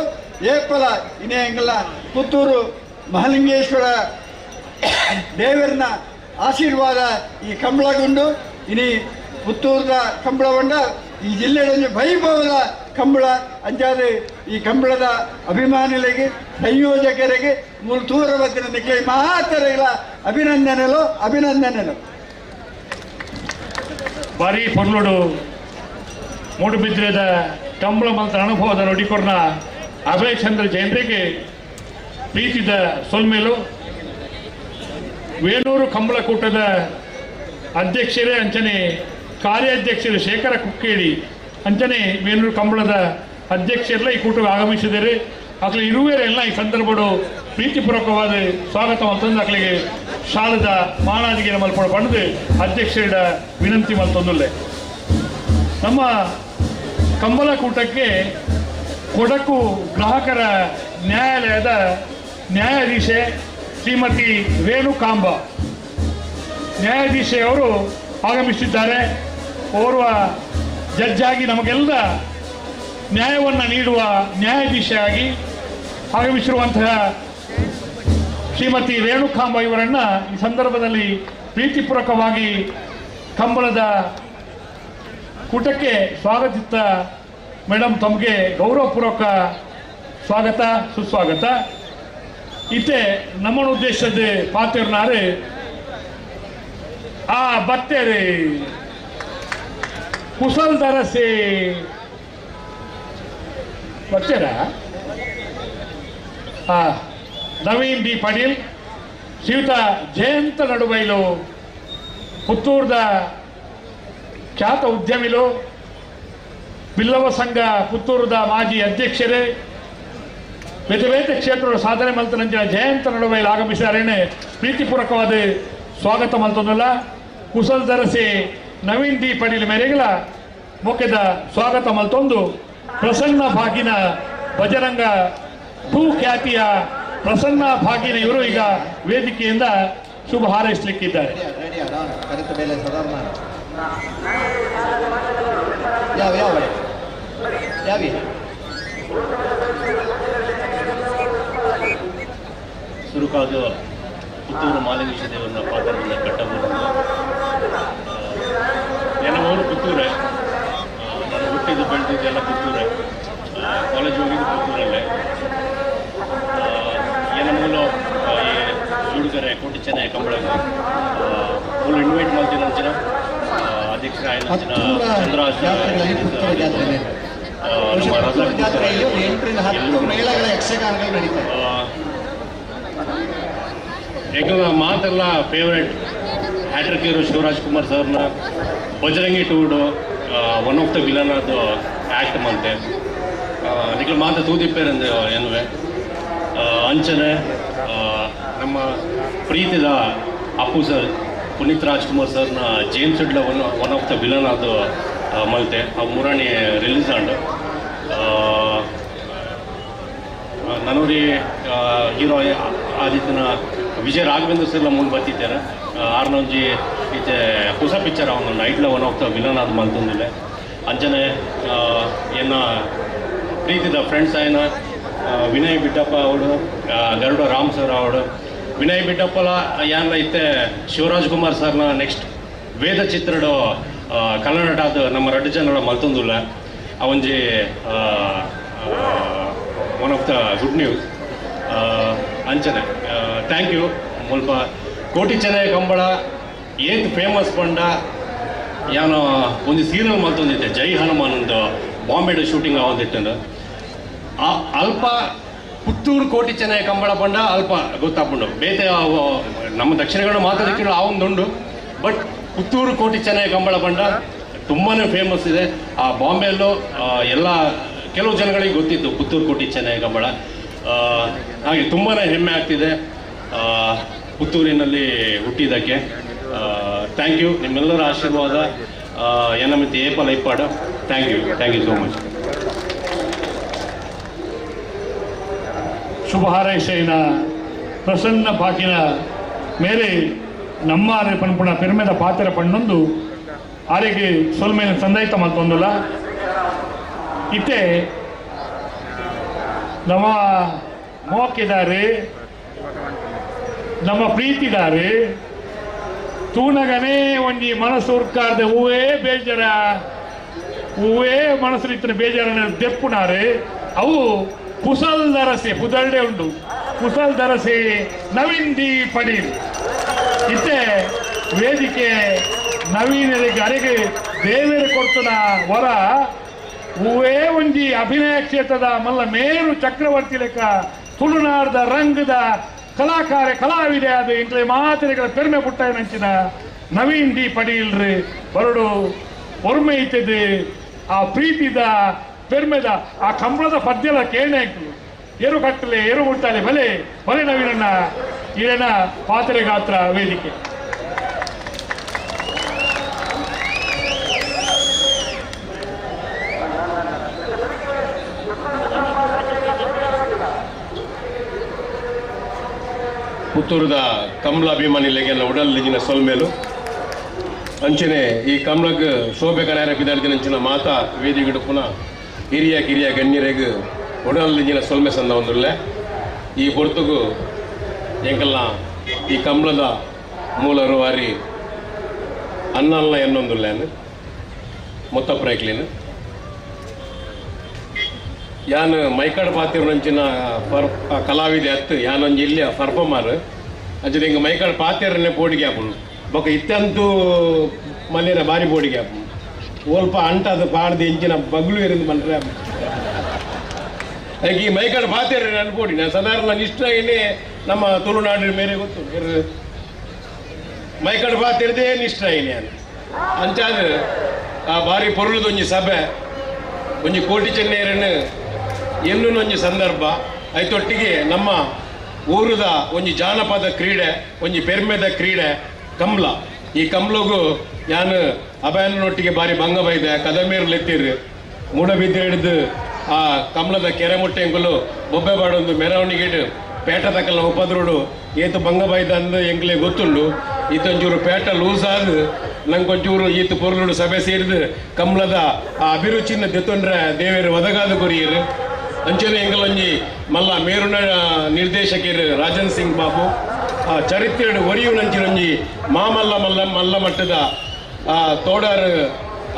ಏಪಲ ಇನೇ ಎಂಗಲ ಪುತ್ತೂರು ಮಹಾಲಿಂಗೇಶ್ವರ ದೇವರನ್ನ ಆಶೀರ್ವಾದ ಈ ಕಂಬಳಗುಂಡು. ಇನಿ ಪುತ್ತೂರದ ಕಂಬಳವಂಡ ಈ ಜಿಲ್ಲೆಯಲ್ಲಿ ವೈಭವದ ಕಂಬಳ ಅಂಜಾದೆ ಈ ಕಂಬಳದ ಅಭಿಮಾನಿಗಳಿಗೆ ಸಂಯೋಜಕರಿಗೆ ಮೂಲ ಬತ್ತಿನ ನಿಕ್ಲೆ ಮಹಾತರೆಗಳ ಅಭಿನಂದನೆಲು ಅಭಿನಂದನೆಲು. ಬಾರಿ ಪೊರ್ಲುಡು ಮೂಡುಬಿದ್ರೆದ ಕಂಬಳ ಮಂತ್ರ ಅನುಭವದ ನುಡಿಕೊರ್ನ ಅಭಯ ಚಂದ್ರ ಜೈನರಿಗೆ ಪ್ರೀತಿದ ಸೊಲ್ಮೇಲು. ವೇಣೂರು ಕಂಬಳಕೂಟದ ಅಧ್ಯಕ್ಷರೇ ಅಂಚನೆ ಕಾರ್ಯಾಧ್ಯಕ್ಷರು ಶೇಖರ ಕುಕ್ಕೇಳಿ ಅಂಚನೆ ವೇಣೂರು ಕಂಬಳದ ಅಧ್ಯಕ್ಷರೆಲ್ಲ ಈ ಕೂಟಕ್ಕೆ ಆಗಮಿಸಿದ್ದಾರೆ. ಅಕ್ಲೆ ಇರುವೆರೆಲ್ಲ ಈ ಸಂದರ್ಭಡು ಪ್ರೀತಿಪೂರ್ವಕವಾದ ಸ್ವಾಗತ ಅಂತಂದು ಅಕ್ಲಿಗೆ ಶಾಲದ ಮಾನಾದಿಗೆ ಮಲ್ಪಡ ಪಡೆದು ಅಧ್ಯಕ್ಷರ ವಿನಂತಿ ಮಲ್ತೊಂದುಲ್ಲೆ. ನಮ್ಮ ಕಂಬಳಕೂಟಕ್ಕೆ ಕೊಡಕು ಗ್ರಾಹಕರ ನ್ಯಾಯಾಲಯದ ನ್ಯಾಯಾಧೀಶೆ ಶ್ರೀಮತಿ ರೇಣುಕಾಂಬ ನ್ಯಾಯಾಧೀಶೆಯವರು ಆಗಮಿಸಿದ್ದಾರೆ. ಓರ್ವ ಜಡ್ಜಾಗಿ ನಮಗೆಲ್ಲ ನ್ಯಾಯವನ್ನು ನೀಡುವ ನ್ಯಾಯಾಧೀಶೆಯಾಗಿ ಆಗಮಿಸಿರುವಂತಹ ಶ್ರೀಮತಿ ರೇಣುಕಾಂಬ ಇವರನ್ನು ಈ ಸಂದರ್ಭದಲ್ಲಿ ಪ್ರೀತಿಪೂರ್ವಕವಾಗಿ ಕಂಬಳದ ಕೂಟಕ್ಕೆ ಸ್ವಾಗತಿಸುತ್ತ ಮೇಡಮ್ ತಮಗೆ ಗೌರವಪೂರ್ವಕ ಸ್ವಾಗತ ಸುಸ್ವಾಗತ. ಇತ್ತೆ ನಮ್ಮನ್ನು ಉದ್ದೇಶದ ಪಾತ್ರನಾರು ಆ ಬತ್ತೇರಿ ಕುಸಲ್ ದರಸೆ ಬತ್ತೇರ ನವೀನ್ ಡಿ ಪಾಟೀಲ್ ಶ್ರೀಯುತ ಜಯಂತ ನಡುಬೈಲು ಪುತ್ತೂರ್ದ ಖ್ಯಾತ ಉದ್ಯಮಿಲು ಬಿಲ್ಲವ ಸಂಘ ಪುತ್ತೂರದ ಮಾಜಿ ಅಧ್ಯಕ್ಷರೇ ಬೇತೆ ಬೇತೆ ಕ್ಷೇತ್ರದ ಸಾಧನೆ ಮಲ್ತನಂಚಿನ ಜಯಂತ ನಡುಬೈಲು ಆಗಮಿಸಿದಾರೇನೆ ಪ್ರೀತಿಪೂರ್ವಕವಾದ ಸ್ವಾಗತ ಮಲ್ತೊಂದುಲ್ಲ. ಕುಸಲ್ ದರಸೆ ನವೀನ್ ಡಿ ಪಾಟೀಲ್ ಮೇರೆಗಳ ಮೊಕ್ಕೆದ ಸ್ವಾಗತ ಮಲ್ತೊಂದು ಪ್ರಸನ್ನ ಭಾಗಿನ ಬಜರಂಗ ಭೂ ಖ್ಯಾತಿಯ ಪ್ರಸನ್ನ ಭಾಗಿನ ಇವರು ಈಗ ವೇದಿಕೆಯಿಂದ ಶುಭ ಹಾರೈಸಲಿಕ್ಕಿದ್ದಾರೆ. ಸುರುಕಾದ ಪುತ್ತೂರು ಮಾಲಿಂಗೇಶ ದೇವರ ಪಾತ್ರದಿಂದ ಕಟ್ಟಬಹುದು. ನನ್ನ ಊರು ಪುತ್ತೂರೇ, ನಾನು ಹುಟ್ಟಿದ್ದು ಬೆಳೆದಿದ್ದೆಲ್ಲ ಪುತ್ತೂರೇ, ಕಾಲೇಜ್ ಹೋಗಿದ್ದು ಪುತ್ತೂರಲ್ಲೇ. ಏನ ಮೂಲ ಈ ಜೋಡುಗರೆ ಕೋಟಿ ಚೆನ್ನೈ ಕಂಬಳ ಮೂಲ ಇನ್ವೈಟ್ ಮಾಡ್ತೀನಿ ಅಂಚಿನ ಅಧ್ಯಕ್ಷರ ಅಂಚಿನ ಚಂದ್ರರಾಜ್ ಯಾಕಂದ್ರೆ ಮಾತೆಲ್ಲ favourite hattrick hero Shivaraj Kumar ಸರ್ನ ಬಜರಂಗಿ ಟೂಡು ಒನ್ ಆಫ್ the villain ಅದು ಆ್ಯಕ್ಟ್ ಮಂತೆ ನಿಖಲು ಮಾತ ತೂದಿಪ್ಪೇರಂದು ಎನ್ನುವೆ. ಅಂಚನೆ ನಮ್ಮ ಪ್ರೀತಿದ ಅಪ್ಪು ಸರ್ ಪುನೀತ್ ರಾಜ್ಕುಮಾರ್ ಸರ್ನ ಜೇಮ್ಸ್ ಇಡ್ಲ ಒನ್ ಆಫ್ the villain ಅದು ಮಲ್ತೆ ಅವು ಮುರಾಣಿ ರಿಲೀಸ್ ಆಂಡ್ ನನೂರಿ ಹೀರೋ ಆದಿತ್ಯನ ವಿಜಯ ರಾಘವೇಂದ್ರ ಸರ್ಲ ಮೂಲ ಬತ್ತಿದ್ದಾರೆ ಆರ್ನೊಂಜಿ ಇತ್ತೆ ಹೊಸ ಪಿಕ್ಚರ್ ಅವನು ನೈಟ್ಲ ಒನ್ ಆಫ್ the villain ಅದು ಮಲ್ತೊಂದಿಲ್ಲ ಅಂಚನೆ ಎನ್ನ ಪ್ರೀತಿದ ಫ್ರೆಂಡ್ಸ್ ಆಯ್ನ ವಿನಯ್ ಬಿಟ್ಟಪ್ಪ ಅವಳು ಗರುಡ ರಾಮ್ ಸರ್ ಅವಳು ವಿನಯ್ ಬಿಟ್ಟಪ್ಪಲ ಯಾನ್ಲ ಇತ್ತೆ ಶಿವರಾಜ್ ಕುಮಾರ್ ಸರ್ನ ನೆಕ್ಸ್ಟ್ ವೇದ ಚಿತ್ರಡು ಕನ್ನಡದ ನಮ್ಮ ರಡ್ಡು ಜನರ ಮಲ್ತೊಂದುಲ್ಲ ಅವಂಜಿ one of the good news ಅಂಚನೆ thank you ಮುಲ್ಪ ಕೋಟಿ ಚೆನ್ನೈ ಕಂಬಳ ಏತ್ ಫೇಮಸ್ ಪಂಡ ಯಾನು ಒಂದು ಸೀರಿಯಲ್ ಮಲ್ತೊಂದಿತ್ತೆ ಜೈ ಹನುಮಾನ್ ಒಂದು ಬಾಂಬೆಡ್ ಶೂಟಿಂಗ್ ಆವೊಂದಿಟ್ಟು ಅಲ್ಪ ಪುತ್ತೂರು ಕೋಟಿ ಚೆನ್ನೈ ಕಂಬಳ ಪಂಡ ಅಲ್ಪ ಗೊತ್ತಾಪುಂಡು ಬೇತೆ ನಮ್ಮ ದಕ್ಷಿಣ ಕನ್ನಡ ಮಾತಾಡೋಕ್ಕೆ ಆ ಒಂದುಂಡು ಬಟ್ ಪುತ್ತೂರು ಕೋಟಿ ಚೆನ್ನೈ ಕಂಬಳ ಪಂಡ ತುಂಬಾ ಫೇಮಸ್ ಇದೆ. ಆ ಬಾಂಬೆಯಲ್ಲೂ ಎಲ್ಲ ಕೆಲವು ಜನಗಳಿಗೆ ಗೊತ್ತಿತ್ತು ಪುತ್ತೂರು ಕೋಟಿ ಚೆನ್ನೈ ಕಂಬಳ. ಹಾಗೆ ತುಂಬಾ ಹೆಮ್ಮೆ ಆಗ್ತಿದೆ ಪುತ್ತೂರಿನಲ್ಲಿ ಹುಟ್ಟಿದ್ದಕ್ಕೆ. Thank you, ನಿಮ್ಮೆಲ್ಲರ ಆಶೀರ್ವಾದ ಏನಮಿತಿ apple iPod. Thank you, thank you so much. ಶುಭ ಹಾರೈಸೆಯ ಪ್ರಸನ್ನ ಬಾಕಿನ ಮೇರೆ ನಮ್ಮಾರೆ ಪನ್ಪುಣ ಪೆರ್ಮೆದ ಪಾತ್ರ ಪಣ್ಣೊಂದು ಆರೆಗೆ ಸೊಲ್ಮೇನ ಸಂದೈತ ಮಲ್ತೊಂದುಲ್ಲ. ಇತ್ತೆ ನಮ್ಮ ಮೋಕಿದಾರೆ ನಮ್ಮ ಪ್ರೀತಿದಾರೆ ತೂನಗನೇ ಒಂಜಿ ಮನಸ್ಸು ಉರ್ಕಾರ್ದೆ ಹೂವೇ ಬೇಜಾರ ಹೂವೇ ಮನಸ್ಸು ಇತ್ತಿನ ಬೇಜಾರನ ದೆಪ್ಪುನಾರೆ ಅವು ಕುಸಲ್ ದರಸೆ ಪುದಲ್ಡೆ ಉಂಡು ಕುಸಲ್ ದರಸೆ ನವೀನ್ ಡಿ ಪಡೀಲ್. ಇತ್ತೆ ವೇದಿಕೆ ನವೀನರಿಗೆ ಅರೆಗೆ ದೇವರು ಕೊಡ್ತನ ವರ ಹೂವೇ ಒಂಜಿ ಅಭಿನಯ ಕ್ಷೇತ್ರದ ಮಲ್ಲ ಮೇರು ಚಕ್ರವರ್ತಿ ಲೆಕ್ಕ ತುಳುನಾಡ್ದ ರಂಗದ ಕಲಾಕಾರ ಕಲಾವಿದೆ ಅದು ಇಂಕ್ಲೆ ಮಾತಿನ ಪೆರ್ಮೆ ಪುಟ್ಟ ನಂಚಿನ ನವೀನ್ ಡಿ ಪಡೀಲ್ರಿ ಬರಡು ಒರ್ಮೆ ಇತ್ತದು ಆ ಪ್ರೀತಿದ ಪೆರ್ಮೆದ ಆ ಕಂಬಳದ ಪದ್ಯದ ಕೇಳನೆ ಏರು ಕಟ್ಟಲೆ ಏರು ಮುಟ್ಟಾಲೆ ಬಲೆ ಬಲೆ ನವೀನಣ್ಣ ಈರಣ್ಣ ಪಾತ್ರೆ ಗಾತ್ರ ವೇದಿಕೆ. ಪುತ್ತೂರದ ಕಮಲ ಅಭಿಮಾನಿಲೆಗೆಲ್ಲ ಉಡಲ್ ಸೊಲ್ಮೇಲು ಅಂಚನೆ ಈ ಕಮಲಗ್ ಶೋಭೆ ಕನಾರ ಪಿದಾರ್ದಿನಂಚಿನ ಮಾತಾ ವೇದಿಗಿಡು ಪುನಃ ಹಿರಿಯ ಕಿರಿಯ ಗಣ್ಯರೆಗ್ ಉಡಲ್ ಸೊಲ್ಮೆ ಸಂದ ಒಂದುಲ್ಲೆ. ಈ ಪೊರ್ತುಗು ಎಂಕಲ್ನ ಈ ಕಮಲದ ಮೂಲರು ವಾರಿ ಅನ್ನಲ್ಲ ಎನ್ನೊಂದುಲ್ಲೆ ಮೊತ್ತ ಪ್ರಯಕ್ಲಿನ ಯಾನ್ ಮೈಕಾಡ್ ಪಾತಿರ್ನಂಚಿನ ಪರ್ ಕಲಾವಿದೆ ಅತ್ತು ಯಾನೊಂಜಿ ಇಲ್ಲಿ ಪರ್ಫಾರ್ಮರ್ ಅಂಚನೆ ಹಿಂಗೆ ಮೈಕಾಡ್ ಪಾತಿರನ್ನೇ ಪೋಡಿಗೆ ಆಪುಂಡು ಬೊಕ ಇತ್ತಂತೂ ಮಲ್ಲೇರ ಬಾರಿ ಪೋಡಿಗೆ ಆಪುಂಡು ಓಲ್ಪ ಅಂಟದು ಪಾಡ್ದು ಇಂಚಿನ ಬಗ್ಲು ಇருந்து ಮಲ್ರೆ ಅದಕ್ಕೆ ಈ ಮೈಕಾಡ್ ಪಾತಿರ ನಾನು ಪೋಡಿ ನಾನು ಸಾಧಾರಣ ನಾನು ಇಷ್ಟ ಇಲ್ಲಿ ನಮ್ಮ ತುಳುನಾಡಿನ ಮೇರೆ ಗೊತ್ತು ಮೈಕಾಡ್ ಪಾತಿರದೇ ಇಷ್ಟ ಇಲ್ಲಿ ನಾನು ಅಂಚಾದ ಆ ಬಾರಿ ಪೊರುಳುದೊಂಜಿ ಸಭೆ ಒಂಜಿ ಕೋಟಿ ಚೆನ್ನೇರನ್ನು ಎನ್ನುನೊಂಜಿ ಸಂದರ್ಭ ಐತೊಟ್ಟಿಗೆ ನಮ್ಮ ಊರದ ಒಂಜಿ ಜಾನಪದ ಕ್ರೀಡೆ ಒಂಜಿ ಪೆರ್ಮೆದ ಕ್ರೀಡೆ ಕಮ್ಲ. ಈ ಕಮ್ಲಗೂ ಯಾನು ಅಭಯನೊಟ್ಟಿಗೆ ಬಾರಿ ಭಂಗ ಬೈದೆ ಕದಮೇರು ಲೆತ್ತಿರು ಮೂಡಬಿದ್ದೆ ಹಿಡಿದು ಆ ಕಮ್ಲದ ಕೆರೆ ಮುಟ್ಟೆಂಗುಲು ಬೊಬ್ಬೆ ಬಾಡೊಂದು ಮೆರವಣಿಗೆ ಪೇಟ ತಕಲ್ನ ಉಪದ್ರೋಡು ಏತು ಭಂಗ ಬೈದ ಅಂದು ಎಂಗ್ಲೆ ಗೊತ್ತುಂಡು. ಈತೊಂಚೂರು ಪೇಟ ಲೂಸ್ ಆದು ನಂಗೊಂಚೂರು ಈತು ಪೊರ್ಲುಡು ಸಭೆ ಸೇರಿದು ಕಮ್ಲದ ಆ ಅಭಿರುಚಿನ ದೆತ್ತೊಂಡ್ರೆ ದೇವೇರು ಒದಗಾದ ಕೊರಿಯರು. ಅಂಚನೆ ಎಂಗಲೊಂಜಿ ಮಲ್ಲ ಮೇರುನ ನಿರ್ದೇಶಕರು ರಾಜನ್ ಸಿಂಗ್ ಬಾಬು ಆ ಚರಿತ್ರೆಡು ಒರಿಯುನಂಚಿನೊಂಜಿ ಮಾಮಲ್ಲ ಮಲ್ಲ ಮಲ್ಲ ಮಟ್ಟದ ಆ ತೋಡಾರು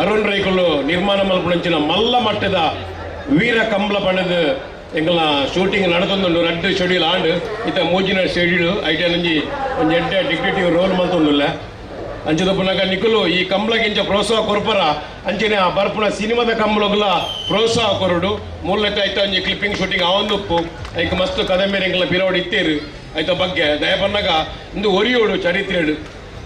ಅರುಣ್ ರೈಕುಲು ನಿರ್ಮಾಣ ಮಲ್ಪುನಂಚಿನ ಮಲ್ಲ ಮಟ್ಟದ ವೀರ ಕಂಬಳ ಪಣದ ಎಂಗಲ ಶೂಟಿಂಗ್ ನಡೆದೊಂದುಂಡು ರಡ್ಡು ಶೆಡ್ಯೂಲ್ ಆಂಡ್ ಇತ್ತ ಮೂಜಿನ ಶೆಡ್ಯೂಲ್ ಐಟನೊಂಜಿ ಒಂಜಿ ಎಡ್ಡೆ ಡಿಗ್ನಿಟಿವ್ ರೋಲ್ ಮಲ್ತೊಂದುಲ್ಲ. ಅಂಚದ ಪುನಗ ನಿಕುಲು ಈ ಕಂಬಳಗಿಂಚ ಪ್ರೋತ್ಸಾಹ ಕೊರ್ಪರ ಅಂಚನೆ ಆ ಬರ್ಪುನ ಸಿನಿಮಾದ ಕಂಬಳಗುಲ ಪ್ರೋತ್ಸಾಹ ಕೊರಡು ಮೂಲಕ ಐತ ಒಂಜಿ ಕ್ಲಿಪ್ಪಿಂಗ್ ಶೂಟಿಂಗ್ ಆವೊಂದುಪ್ಪು ಐಕ್ ಮಸ್ತ್ ಕದಂಬೇರೆ ಎಂಕಲ ಬಿರೋಡು ಇತ್ತೇರು ಐತ ಬಗ್ಗೆ ದಯಪನ್ನಗ ಇಂದು ಒರಿಯೋಡು ಚರಿತ್ರೆಡು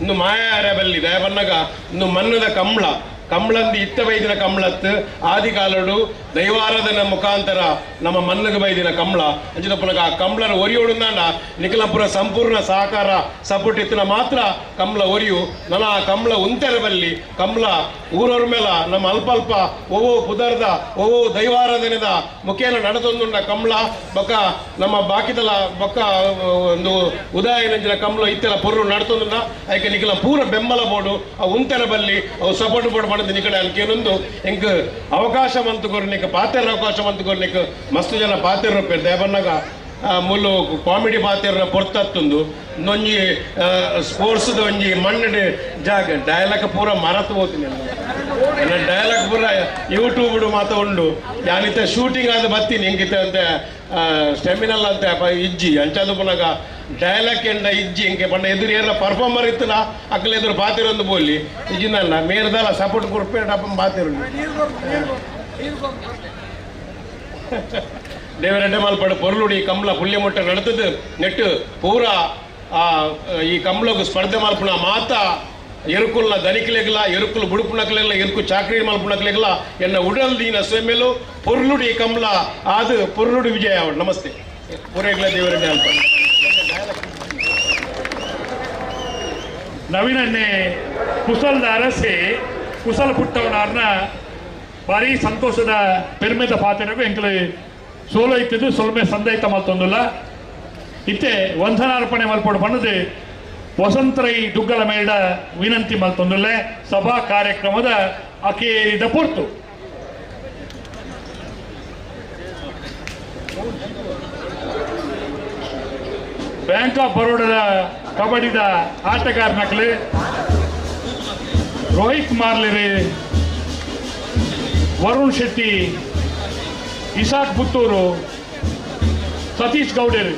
ಇಂದು ಮಾಯಾರ ಬಲ್ಲಿ ದಯಪನ್ನಗ ಇಂದು ಮನ್ನದ ಕಂಬಳ ಕಂಬಳಂದು ಇತ್ತ ಬೈದಿನ ಕಂಬಳತ್ತು ಆದಿಕಾಲಡು ದೈವಾರಾಧನೆ ಮುಖಾಂತರ ನಮ್ಮ ಮಣ್ಣಗೆ ಬೈದಿನ ಕಂಬಳ ಅಂಚಿನ ಪುನಗ ಆ ಕಂಬಳನ ಒರಿಯೋಡುಂದಾಂಡ ನಿಖಲಪುರ ಸಂಪೂರ್ಣ ಸಹಕಾರ ಸಪೋರ್ಟ್ ಇತ್ತಿನ ಮಾತ್ರ ಕಂಬಳ ಒರಿಯು ನನ್ನ ಆ ಕಂಬಳ ಉಂತೆರ ಬಲ್ಲಿ ಕಂಬಳ ಊರವ್ರ ಮೇಲ ನಮ್ಮ ಅಲ್ಪ ಅಲ್ಪ ಓವೋ ಪುದರ್ದ ಓವೋ ದೈವಾರಾಧನೆದ ಮುಖೇನ ನಡೆದೊಂದುಂಡ ಕಂಬಳ ಬೊಕ್ಕ ನಮ್ಮ ಬಾಕಿದಲ ಬೊಕ್ಕ ಒಂದು ಉದಯನಂಚಿನ ಕಂಬಳ ಇತ್ತೆಲ್ಲ ಪೊರ್ರು ನಡ್ತೊಂದುಂಡ ಐಕೆ ನಿಖಲ ಪೂರ ಬೆಂಬಲ ಬೋಡು ಆ ಉಂತೆರ ಬಲ್ಲಿ ಅವು ಸಪೋರ್ಟ್ ಬೋರ್ಡ್ ಮಾಡೋದು ನಿಕಡೆ ಅನ್ಕೇನೊಂದು ಎಂಕ್ ಅವಕಾಶ ಮಂತುಕೊರ್ನಿಕ್ ಪಾತೆರ ಅವಕಾಶ ಮಂತುಕೊರ್ನಿಕ್ ಮಸ್ತ್ ಜನ ಪಾತೆರ ರೂಪಾಯಿ ದೇವನ್ನಾಗ ಮುಲ್ಲು ಕಾಮಿಡಿ ಪಾತೆರ ಪೊರ್ತತ್ತುಂದು ಒಂಜಿ ಸ್ಪೋರ್ಟ್ಸ್ದ ಒಂಜಿ ಮಣ್ಣು ಜಾಗ ಡೈಲಾಗ್ ಪೂರ ಮರತು ಹೋಗ್ತೀನಿ ನನ್ನ ಡೈಲಾಗ್ ಪೂರ ಯೂಟ್ಯೂಬ್ ಮಾತ ಉಂಡು ಯಾನಿತ ಶೂಟಿಂಗ್ ಆದ ಬತ್ತೀನಿ ಎಂಕಿತ ಅಂತ ಸ್ಟೆಮಿನಲ್ ಅಂತ ಇಜ್ಜಿ ಅಂಚಾದ ಪುನಗ ಡೈಲಾಗ್ ಎಂಡ ಇಜ್ಜಿ ಎಂಕೆ ಪಂಡ ಎದುರು ಏರ ಪರ್ಫಾರ್ಮರ್ ಇತ್ತನ ಅಕ್ಕಲ ಎದುರು ಪಾತಿರೊಂದು ಬೋಲಿ ಇಜ್ಜಿನಲ್ಲ ಮೇರ್ದಲ್ಲ ಸಪೋರ್ಟ್ ಕೊರ್ಪೇಟ ಪಾತಿರು ದೇವರೆಡ್ಡೆ ಮಲ್ಪಡು ಪೊರ್ಲುಡಿ ಕಂಬಳ ಪುಲ್ಯಮುಟ್ಟ ನಡತದು ನೆಟ್ಟು ಪೂರ ಈ ಕಂಬಳಗು ಸ್ಪರ್ಧೆ ಮಲ್ಪುನ ಮಾತಾ ಎರುಕುಲ್ನ ದನಿಕಲೆಗಲ ಎರುಕುಲು ಬುಡುಪುನಕಲೆಗಲ ಎರುಕು ಚಾಕ್ರಿ ಮಲ್ಪುನಕಲೆಗಲ ಎನ್ನ ಉಡಲ್ ದೀನ ಸ್ವೆಮೇಲು ಪೊರ್ಲುಡಿ ಕಂಬಳ ಅದು ಪೊರ್ಲುಡಿ ವಿಜಯ ಅವಳು. ನಮಸ್ತೆ ಪೂರೇಗ್ಲ ದೇವರೆಡ್ಡೆ ಅಲ್ಪ ನವೀನನ್ನೇ ಕುಸಲ್ದ ಅರಸೆ ಕುಸಲ ಪುಟ್ಟವನಾರ್ನ ಭಾರಿ ಸಂತೋಷದ ಪೆರ್ಮೆದ ಪಾತೆರಗು ಎಂಕಲು ಸೋಲೋ ಇತ್ತಿದ್ದು ಸೊಲ್ಮೆ ಸಂದೈತ ಮಲ್ತೊಂದುಲ್ಲ ಇತ್ತೆ ವಂದನಾರ್ಪಣೆ ಮಲ್ಪೊಡು ಪಣ್ಣದು ವಸಂತರೈ ದುಗ್ಗಲ ಮೇಡ ವಿನಂತಿ ಮಲ್ತೊಂದುಲ್ಲೆ ಸಭಾ ಕಾರ್ಯಕ್ರಮದ ಅಕೇರಿದ ಪೊರ್ತು. ಬ್ಯಾಂಕ್ ಆಫ್ ಬರೋಡದ ಕಬಡ್ಡಿದ ಆಟಗಾರನಕ್ಲು ರೋಹಿತ್ ಮಾರ್ಲಿರಿ, ವರುಣ್ ಶೆಟ್ಟಿ, ಇಸಾಕ್ ಪುತ್ತೂರು, ಸತೀಶ್ ಗೌಡರು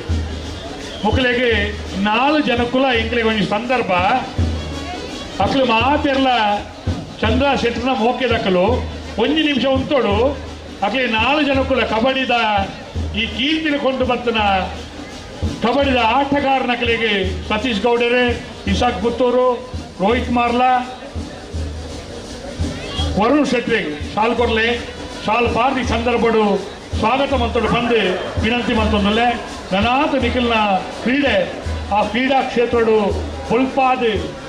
ಮುಕ್ಕಲಿಗೆ 4 ಜನಕ್ಕುಲ ಎಂಕ್ಲಿಗೆ ಒಂಜಿ ಸಂದರ್ಭ ಅಕ್ಲು ಮಾತೆರ್ಲ ಚಂದ್ರ ಶೆಟ್ಟರ್ನ ಮೋಕೆದಕ್ಕಲು ಒಂಜಿ ನಿಮಿಷ ಉಂಟೋಡು ಅಕ್ಲಿ 4 ಜನಕ್ಕುಲ ಕಬಡ್ಡಿದ ಈ ಕೀರ್ತಿನ ಕೊಂಡು ಬರ್ತನ ಕಬಡ್ಡಿದ ಆಟಗಾರನಕಲಿಗೆ ಸತೀಶ್ ಗೌಡರು, ಇಸಾಕ್ ಪುತ್ತೂರು, ರೋಹಿತ್ ಮಾರ್ಲಾ, ವರುಣ್ ಶೆಟ್ಟಿ ಶಾಲ್ ಕೊರ್ಲೆ ಶಾಲ್ ಪಾರ್ದಿ ಸಂದರ್ಭಡು ಸ್ವಾಗತ ಮಂತೋಡು ಬಂದು ವಿನಂತಿ ಮಂತೊಂದಲ್ಲೇ ನನಾತ ನಿಖಲ್ನ ಕ್ರೀಡೆ ಆ ಕ್ರೀಡಾ ಕ್ಷೇತ್ರಡು ಪುಲ್ಪಾದ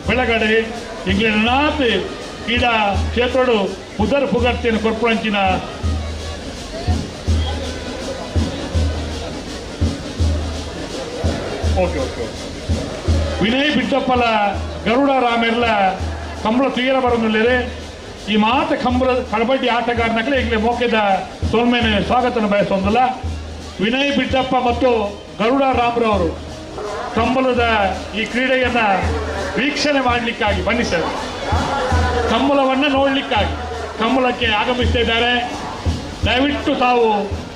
ಬೆಳಗಡೆ ಇಂಗ್ಲೆ ನನಾತ್ ಕ್ರೀಡಾ ಕ್ಷೇತ್ರಡು ಪುದರ್ ಪುಗರ್ತಿನ ಕೊರ್ಪುರಂಚಿನ ಓಕೆ ಓಕೆ ಓಕೆ ವಿನಯ್ ಬಿಟ್ಟಪ್ಪಲ ಗರುಡ ರಾಮೆರ್ಲ ಕಂಬಳ ತುಯರ ಬರೋದಿಲ್ಲರೆ ಈ ಮಾತ ಕಂಬಳ ಕಬಡ್ಡಿ ಆಟಗಾರನಕಲೆ ಈಗಲೇ ಮೋಕೆದ ಸೋಲ್ಮೇನೆ ಸ್ವಾಗತನ ಬಯಸೊಂದಲ್ಲ. ವಿನಯ್ ಬಿಟ್ಟಪ್ಪ ಮತ್ತು ಗರುಡ ರಾಮ್ರವರು ಕಂಬಳದ ಈ ಕ್ರೀಡೆಯನ್ನು ವೀಕ್ಷಣೆ ಮಾಡಲಿಕ್ಕಾಗಿ ಬನ್ನಿ ಸರ್, ಕಂಬಳವನ್ನು ನೋಡಲಿಕ್ಕಾಗಿ ಕಂಬಳಕ್ಕೆ ಆಗಮಿಸ್ತಾ ಇದ್ದಾರೆ. ದಯವಿಟ್ಟು ತಾವು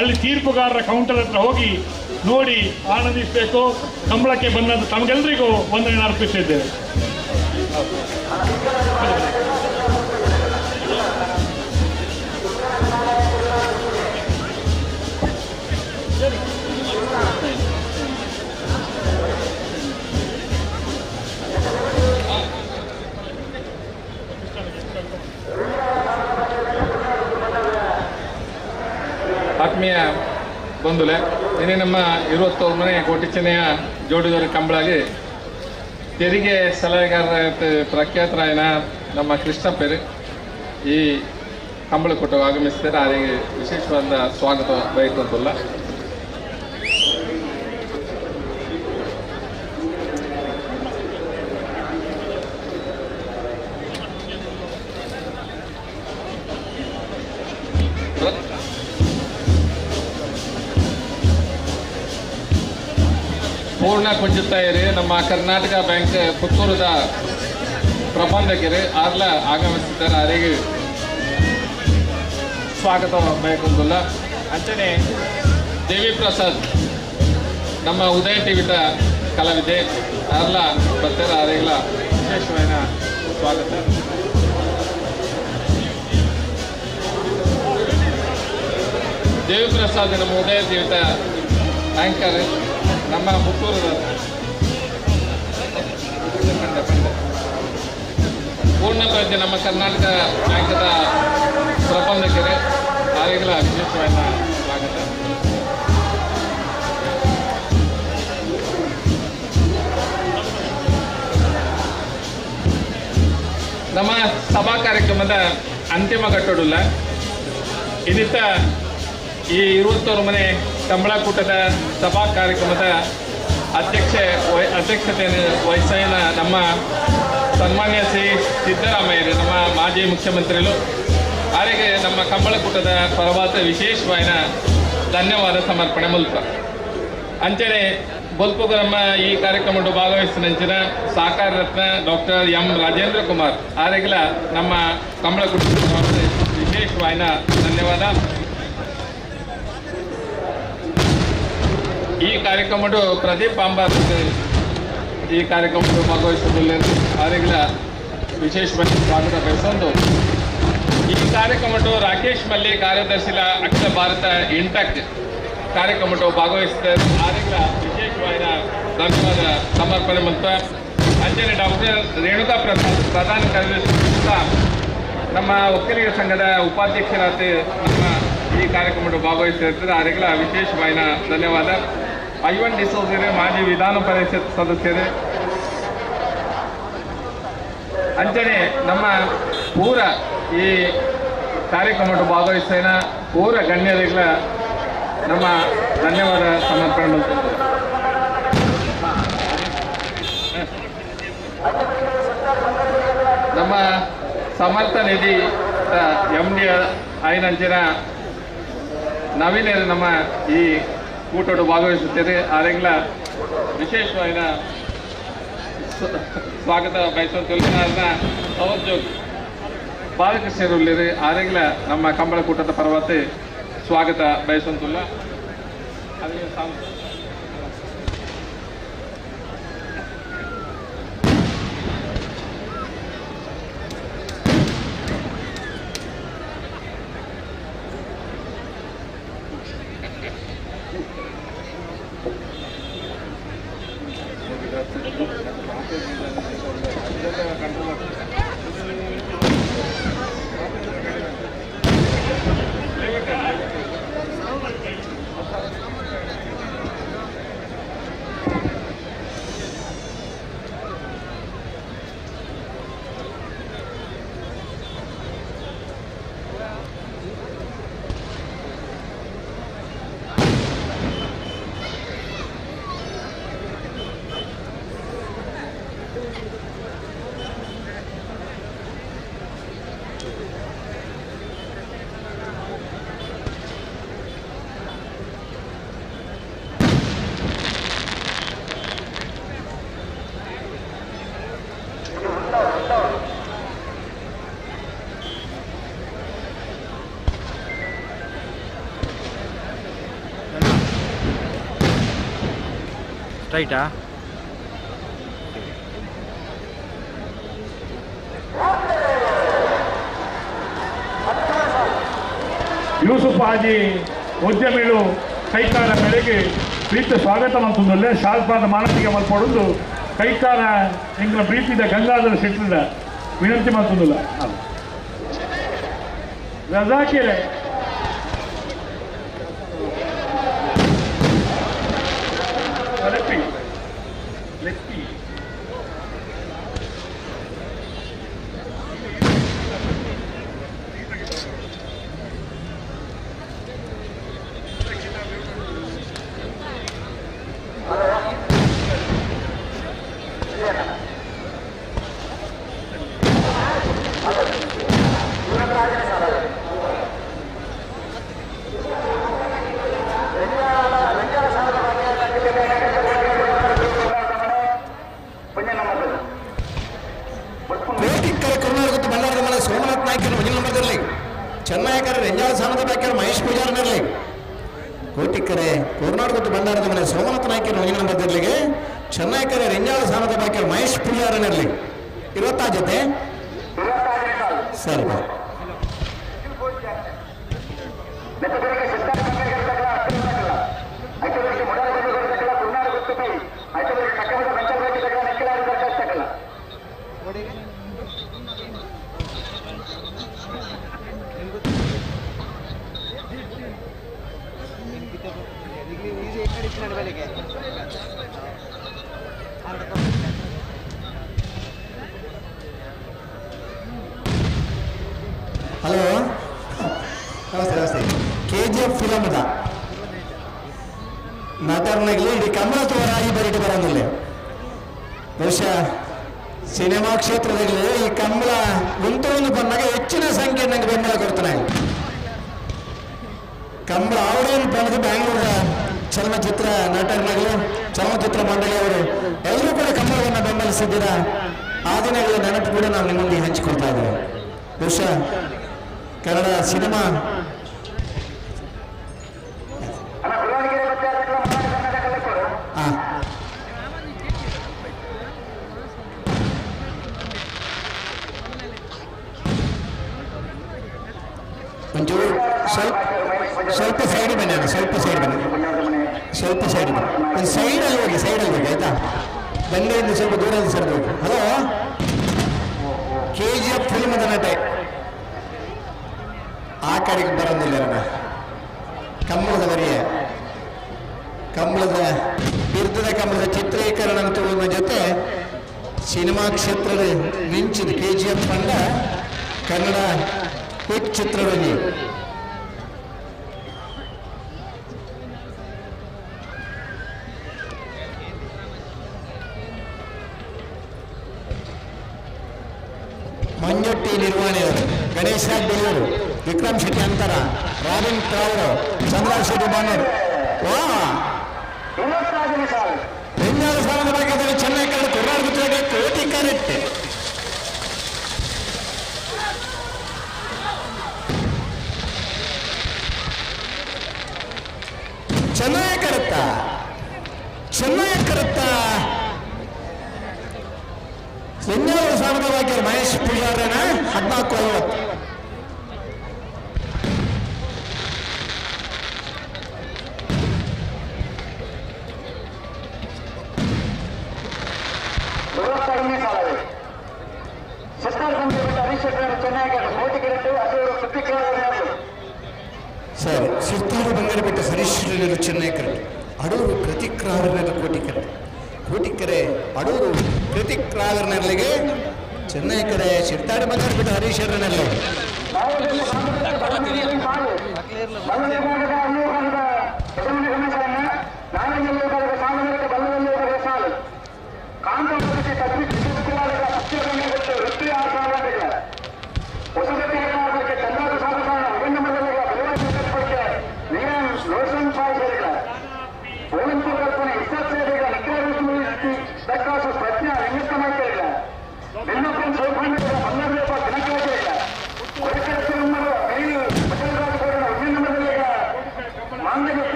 ಅಲ್ಲಿ ತೀರ್ಪುಗಾರರ ಕೌಂಟರ್ ಹತ್ರ ಹೋಗಿ ನೋಡಿ ಆನಂದಿಸಬೇಕು. ಕಂಬಳಕ್ಕೆ ಬಂದಂಥ ತಮಗೆಲ್ಲರಿಗೂ ವಂದನೆ ಅರ್ಪಿಸಿದ್ದೇವೆ. ಆತ್ಮೀಯ ಬಂಧುಲೆ, ನಿನ್ನೆ ನಮ್ಮ 21ನೇ ಕೋಟಿ ಚೆನ್ನಯ್ಯ ಜೋಡಿದವರ ಕಂಬಳಾಗಿ ತೆರಿಗೆ ಸಲಹೆಗಾರರ ಪ್ರಖ್ಯಾತರಾಯನ ನಮ್ಮ ಕೃಷ್ಣಪ್ಪರು ಈ ಕಂಬಳ ಕೊಟ್ಟು ಆಗಮಿಸ್ತಾರೆ. ಅವರಿಗೆ ವಿಶೇಷವಾದ ಸ್ವಾಗತ ಬಯಕುವಂತಿಲ್ಲ. ಪೂರ್ಣ ಕುಂಜುತ್ತಾಯರು ನಮ್ಮ ಕರ್ನಾಟಕ ಬ್ಯಾಂಕ್ ಪುತ್ತೂರದ ಪ್ರಬಂಧಕರು ಆರ್ಲ ಆಗಮಿಸಿದ್ದಾರೆ. ಅವರಿಗೆ ಸ್ವಾಗತ ಬಯಕೊಂದಿಲ್ಲ. ಅಂಚನೆ ದೇವಿ ಪ್ರಸಾದ್ ನಮ್ಮ ಉದಯ ಟಿವಿತ ಕಲಾವಿದೆ ಆರ್ಲ ಬರ್ತಾರೆ. ಅವರಿಗೆಲ್ಲ ವಿಶೇಷವಾದ ಸ್ವಾಗತ. ದೇವಿ ಪ್ರಸಾದ್ ನಮ್ಮ ಉದಯ ಟಿವಿತ ಆ್ಯಂಕರ್ ನಮ್ಮ ಪುತ್ತೂರದ ಪಂಡ ಪಂಡ ಪೂರ್ಣಪ್ರಜ್ಞೆ ನಮ್ಮ ಕರ್ನಾಟಕ ಬ್ಯಾಂಕದ ಪ್ರಬಂಧಕರೇ ಆರೆಗಳ ವಿಶೇಷವಾದ ಸ್ವಾಗತ. ನಮ್ಮ ಸಭಾ ಕಾರ್ಯಕ್ರಮದ ಅಂತಿಮ ಘಟ್ಟಡುಲ್ಲ ಇನ್ನಿತ ಈ 21 ಮನೆ ಕಂಬಳಕೂಟದ ಸಭಾ ಕಾರ್ಯಕ್ರಮದ ಅಧ್ಯಕ್ಷತೆಯನ್ನು ವಹಿಸಿದ ನಮ್ಮ ಸನ್ಮಾನ್ಯ ಶ್ರೀ ಸಿದ್ದರಾಮಯ್ಯರು, ನಮ್ಮ ಮಾಜಿ ಮುಖ್ಯಮಂತ್ರಿಗಳು, ಅವರಿಗೆ ನಮ್ಮ ಕಂಬಳಕೂಟದ ಪರವಾದ ವಿಶೇಷವಾದ ಧನ್ಯವಾದ ಸಮರ್ಪಣೆ ಮೂಲಕ ಅಂಚನೆ ಬೊಲ್ಪುಗು ನಮ್ಮ ಈ ಕಾರ್ಯಕ್ರಮದ ಭಾಗವಹಿಸಿದ ಸಹಕಾರ ರತ್ನ ಡಾಕ್ಟರ್ ಎಂ ರಾಜೇಂದ್ರ ಕುಮಾರ್ ಆರೆಗ್ಲ ನಮ್ಮ ಕಂಬಳಕೂಟದ ವಿಶೇಷವಾದ ಧನ್ಯವಾದ. ಈ ಕಾರ್ಯಕ್ರಮದ ಪ್ರದೀಪ್ ಅಂಬಾರ್ ಈ ಕಾರ್ಯಕ್ರಮದ ಭಾಗವಹಿಸಿದ ಆರೆಗ್ಲ ವಿಶೇಷವಾಗಿ ಸ್ವಾಗತ ಬಯಸೊಂದು. ಈ ಕಾರ್ಯಕ್ರಮದ ರಾಕೇಶ್ ಮಲ್ಲಿ ಕಾರ್ಯದರ್ಶಿಲ ಅಖಿಲ ಭಾರತ ಇಂಟಕ್ ಕಾರ್ಯಕ್ರಮದ ಭಾಗವಹಿಸಿದ ಆರೆಗ್ಲ ವಿಶೇಷವಾದ ಧನ್ಯವಾದ ಸಮರ್ಪಣೆ ಮತ್ತು ಅಂಜನೆ ಡಾಕ್ಟರ್ ರೇಣುಕಾ ಪ್ರಸಾದ್ ಪ್ರಧಾನ ಕಾರ್ಯದರ್ಶಿ ನಮ್ಮ ಒಕ್ಕಲಿಗ ಸಂಘದ ಉಪಾಧ್ಯಕ್ಷರಾದ ನಮ್ಮ ಈ ಕಾರ್ಯಕ್ರಮದ ಭಾಗವಹಿಸಿರ್ತಾರೆ ಆರೆಗ್ಲ ವಿಶೇಷವಾದ ಧನ್ಯವಾದ. ಐವನ್ ಡಿಸೋಜರೇ ಮಾಜಿ ವಿಧಾನ ಪರಿಷತ್ ಸದಸ್ಯರೇ, ಅಂಚನೆ ನಮ್ಮ ಪೂರ ಈ ಕಾರ್ಯಕ್ರಮದ ಭಾಗವಹಿಸಿದ ಪೂರ ಗಣ್ಯರಿಗಳ ನಮ್ಮ ಧನ್ಯವಾದ ಸಮರ್ಪಣೆ ಮಾಡ್ತಿದ್ದೇವೆ. ನಮ್ಮ ಸಮರ್ಥ ನಿಧಿ ಎಂ ಡಿ ಐನಂಚಿನ ನವೀನ ನಮ್ಮ ಈ ಕೂಟೋಡು ಭಾಗವಹಿಸುತ್ತೇವೆ ಆರೆಗ್ಲ ವಿಶೇಷವಾದ ಸ್ವಾಗತ ಬಯಸುವಂತ ಸಹೋದ್ಯೋಗಿ ಬಾಲಕೃಷ್ಣರುಳ್ಳಿರಿ ಆರೆಗ್ಲ ನಮ್ಮ ಕಂಬಳಕೂಟದ ಪರವಾತೆ ಸ್ವಾಗತ ಬಯಸುವಂತಿಲ್ಲ. ಅದಕ್ಕೆ ಸ್ಟ್ರೈಟಾ? ಯೂಸುಫ್ ಹಾಜಿ ಉದ್ಯಮಿಗಳು ಕೈಕಾರ ಮೇರೆಗೆ ಪ್ರೀತಿ ಸ್ವಾಗತ ಮಂತಂದಲ್ಲೇ ಶಾಲ್ಪಾದ ಮಾನಸಿಕ ಮಲ್ಪಡೊಂದು ಕೈಕಾರ ಎಂಗ್ಲ ಪ್ರೀತಿದ ಗಂಗಾಧರ ಶೆಟ್ಟರ ವಿನಂತಿ ಮಂತಂದಿಲ್ಲ. ರಜಾಕಿರೆ ಲೆಪ್ಪಿ ಲೆಪ್ಪಿ ಚೆನ್ನಯ್ಯಕರ ರೆಂಜಾಳ ಸಾಮದ ಬ್ಯಾಕರ್ ಮಹೇಶ್ ಪೂಜಾರನಿರಲಿ, ಕೋಟಿಕ್ಕರೆ ಕೋರ್ನಾಡು ಭಂಡಾರದ ಮನೆ ಸೋಮನಾಥ ನಾಯ್ಕರ ಒಂಜಿನ ನಂಬರ್ದಿರ್ಲಿಗೆ, ಚೆನ್ನಯ್ಯಕರ ರೆಂಜಾಳ ಸಾಮದ ಬ್ಯಾಕರ್ ಮಹೇಶ್ ಪೂಜಾರನಿರಲಿ. 26 ಜೊತೆ ಸರಿ. ಹಲೋ, ನಮಸ್ತೆ ನಮಸ್ತೆ. ಕೆ ಜಿ ಎಫ್ ಫಿಲಮ್ದ ನಟರ್ನಾಗಲಿ ಇಡೀ ಕಮಲ ತೋರಾಗಿ ಬರೀಟು ಬರೋದಿಲ್ಲ. ಬಹುಶಃ ಸಿನಿಮಾ ಕ್ಷೇತ್ರದಲ್ಲಿ ಈ ಕಂಬಳ ಒಂದು ಬಂದಾಗ ಹೆಚ್ಚಿನ ಸಂಖ್ಯೆ ನಂಗೆ ಬೆಂಬಲ ಕೊಡ್ತಾನೆ. ಕಂಬಳ ಅವರೇನು ಬಂದು ಬ್ಯಾಂಗ್ಳೂರ ಚಲನಚಿತ್ರ ನಟರ್ನಾಗಲಿ ಚಲನಚಿತ್ರ ಮಂಡಳಿಯವರು ಎಲ್ಲರೂ ಕೂಡ ಕಂಬಳವನ್ನು ಬೆಂಬಲಿಸಿದ್ದೀರಾ. ಆ ದಿನಗಳ ನೆನಪು ಕೂಡ ನಾವು ನಿಮ್ಮೊಂದಿಗೆ ಹಂಚಿಕೊಳ್ತಾ ಇದ್ದೇವೆ. ಬಹುಶಃ ಕನ್ನಡ ಸಿನಿಮಾ ಒಂಚೂರು ಸ್ವಲ್ಪ ಸ್ವಲ್ಪ ಸೈಡ್ ಬನ್ನಿ ಅಣ್ಣ, ಸ್ವಲ್ಪ ಸೈಡ್ ಬನ್ನಿ, ಸ್ವಲ್ಪ ಸೈಡ್ ಬನ್ನಿ, ಒಂದು ಸೈಡಲ್ಲಿ ಹೋಗಿ, ಸೈಡಲ್ಲಿ ಹೋಗಿ ಆಯ್ತಾ? ಬಂಡೆಯಿಂದ ಸ್ವಲ್ಪ ದೂರದಲ್ಲಿ ಸರಿದು ಹೋಗಿ. ಹಲೋ, ಕೆ ಜಿ ಎಫ್ ಫಿಲ್ಮದ ನಟೆ ಆ ಕಡೆಗೆ ಬರೋದಿಲ್ಲ ನನ್ನ. ಕಂಬಳದ ವರಿಯ ಕಂಬಳದ ಬಿರುದದ ಕಂಬಳದ ಚಿತ್ರೀಕರಣ ತಗೊಳ್ಳುವ ಜೊತೆ ಸಿನಿಮಾ ಕ್ಷೇತ್ರದ ಮಿಂಚಿದ ಕೆ ಜಿ ಎಫ್ ತಂಡ ಕನ್ನಡ ಹಿಟ್ ಚಿತ್ರರಂಗಿ. ಮಂಜೊಟ್ಟಿ ನಿರ್ವಹಣೆಯವರು ಗಣೇಶ್ ರಾಜ್ ಬೆಳ್ಳೂರು, ವಿಕ್ರಮ್ ಶೆಟ್ಟಿ ಅಂತರ, ರಾಬಿನ್ ಟ್ರಾವರು, ಚಂದ್ರ ಶೆಟ್ಟಿ ಬಾನೂರ್. ವಾ, ಬೆಂಗಾಲ ಸಾಲದ ಭಾಗದಲ್ಲಿ ಚೆನ್ನೈ ಕನ್ನಡ ಕೊರ್ನಾಡ್ ಗುತ್ತಿಗೆ ಕೋಟಿ ಕರೆಕ್ಟ್. ಚೆನ್ನೈ ಕರುತ್ತ, ಚೆನ್ನೈ ಕರುತ್ತ. ಬೆಂಗಳೂರು ಸಾಲದ ಭಾಗ್ಯ ಮಹೇಶ್ ಪೂಜಾರನ 14:50. ಸರಿ, ಸಿರ್ತಾರು ಬಂಗಾರಪೇಟೆ ಹರೀಶ್ ಚೆನ್ನೈ ಕರೆಕ್ಟ್. ಅಡೂರು ಕೃತಿಕ್ರಾವರ್ನೆಲ್ಲ ಕೋಟಿಕೆರೆ, ಕೋಟಿಕೆರೆ ಅಡೂರು ಕೃತಿಕ್ರಾವರ್ನೆಲ್ಲಿಗೆ ಚೆನ್ನೈ ಕರೆ ಸಿರ್ತಾಡು ಬಂಗಾರಪೇಟೆ ಹರೀಶ್ ಶೆಟ್ಟರ್ನಲ್ಲಿ.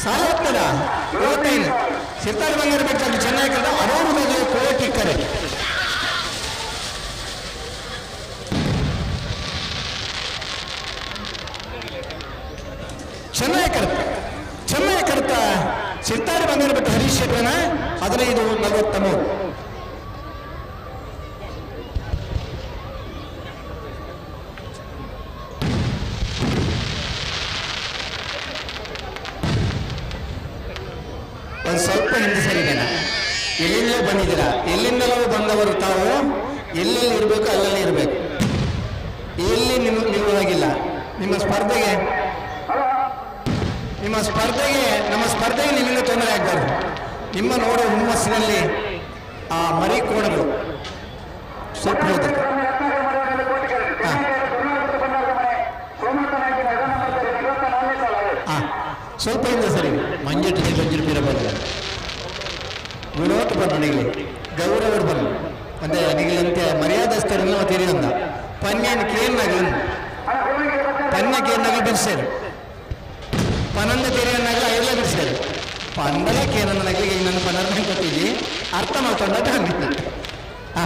ಸಾಲ ಹೋಗ್ತದ 25. ಸಿರ್ತಾಡಿ ಬಂಗಾರಪೇಟೆ ಚೆನ್ನೈ ಕಡೆ ಅರವತ್ತು ಕೋಟಿ ಕರೆ. ಚೆನ್ನೈ ಕರೆತ, ಚೆನ್ನೈ ಕರೆತ ಸಿರ್ತಾಡಿ ಬಂಗಾರಪೇಟೆ ಹರೀಶ್ ಶೆಟ್ಟರನ 15:43. ಒಂದು ಸ್ವಲ್ಪ ಹಿಂದೆ ಸರಿದೇನ. ಎಲ್ಲಿಂದಲೋ ಬಂದಿದ್ದೀರಾ, ಎಲ್ಲಿಂದಲೋ ಬಂದವರು ತಾವು ಎಲ್ಲೆಲ್ಲಿ ಇರಬೇಕು ಅಲ್ಲಲ್ಲಿ ಇರಬೇಕು. ಎಲ್ಲಿ ನಿಮ್ಮ ನಿಲ್ಲುವಾಗಿಲ್ಲ. ನಿಮ್ಮ ಸ್ಪರ್ಧೆಗೆ, ನಿಮ್ಮ ಸ್ಪರ್ಧೆಗೆ, ನಮ್ಮ ಸ್ಪರ್ಧೆಗೆ ನಿಮ್ಮಿಂದ ತೊಂದರೆ ಆಗಬಾರ್ದು. ನಿಮ್ಮ ನೋಡೋ ಹುಮ್ಮಸ್ಸಿನಲ್ಲಿ ಆ ಮರಿ ಕೋಣಗಳು ಸ್ವಲ್ಪ ಹೋದ್ರೆ. ಸ್ವಲ್ಪ ಹಿಂದೆ ಸರಿ ಮಂಜೆಟ್ಟು ಬಂಜಿರು ಪಿರ ಬರಲ್ಲ ಗುಣವತ್ತು ಬಣ್ಣ ನಿಗಲಿ ಗೌರವರು ಬರಲ್ಲ ಅಂದ್ರೆ ನಿಗಲಂತೆ ಮರ್ಯಾದಸ್ಥರನ್ನ ತೆರಿಯಂದ ಪನ್ಯಾನ ಕೇರ್ನಾಗಲು ಪನ್ನ ಕೇರ್ನಾಗಲು ಬಿಡಿಸ್ಯಾರ ಪನಂದ ತೆರೆಯನ್ನಾಗಲ ಐರ್ಲ ಬಿಡಿಸ್ಯಾರ ಪಂದಲ ಕೇನನ್ನ ನಗಲಿಗೆ ನನ್ನ ಪನರ್ನ ಕೊಟ್ಟಿದ್ದಿ ಅರ್ಥ ಮಾಡ್ಕೊಂಡ ಹಾ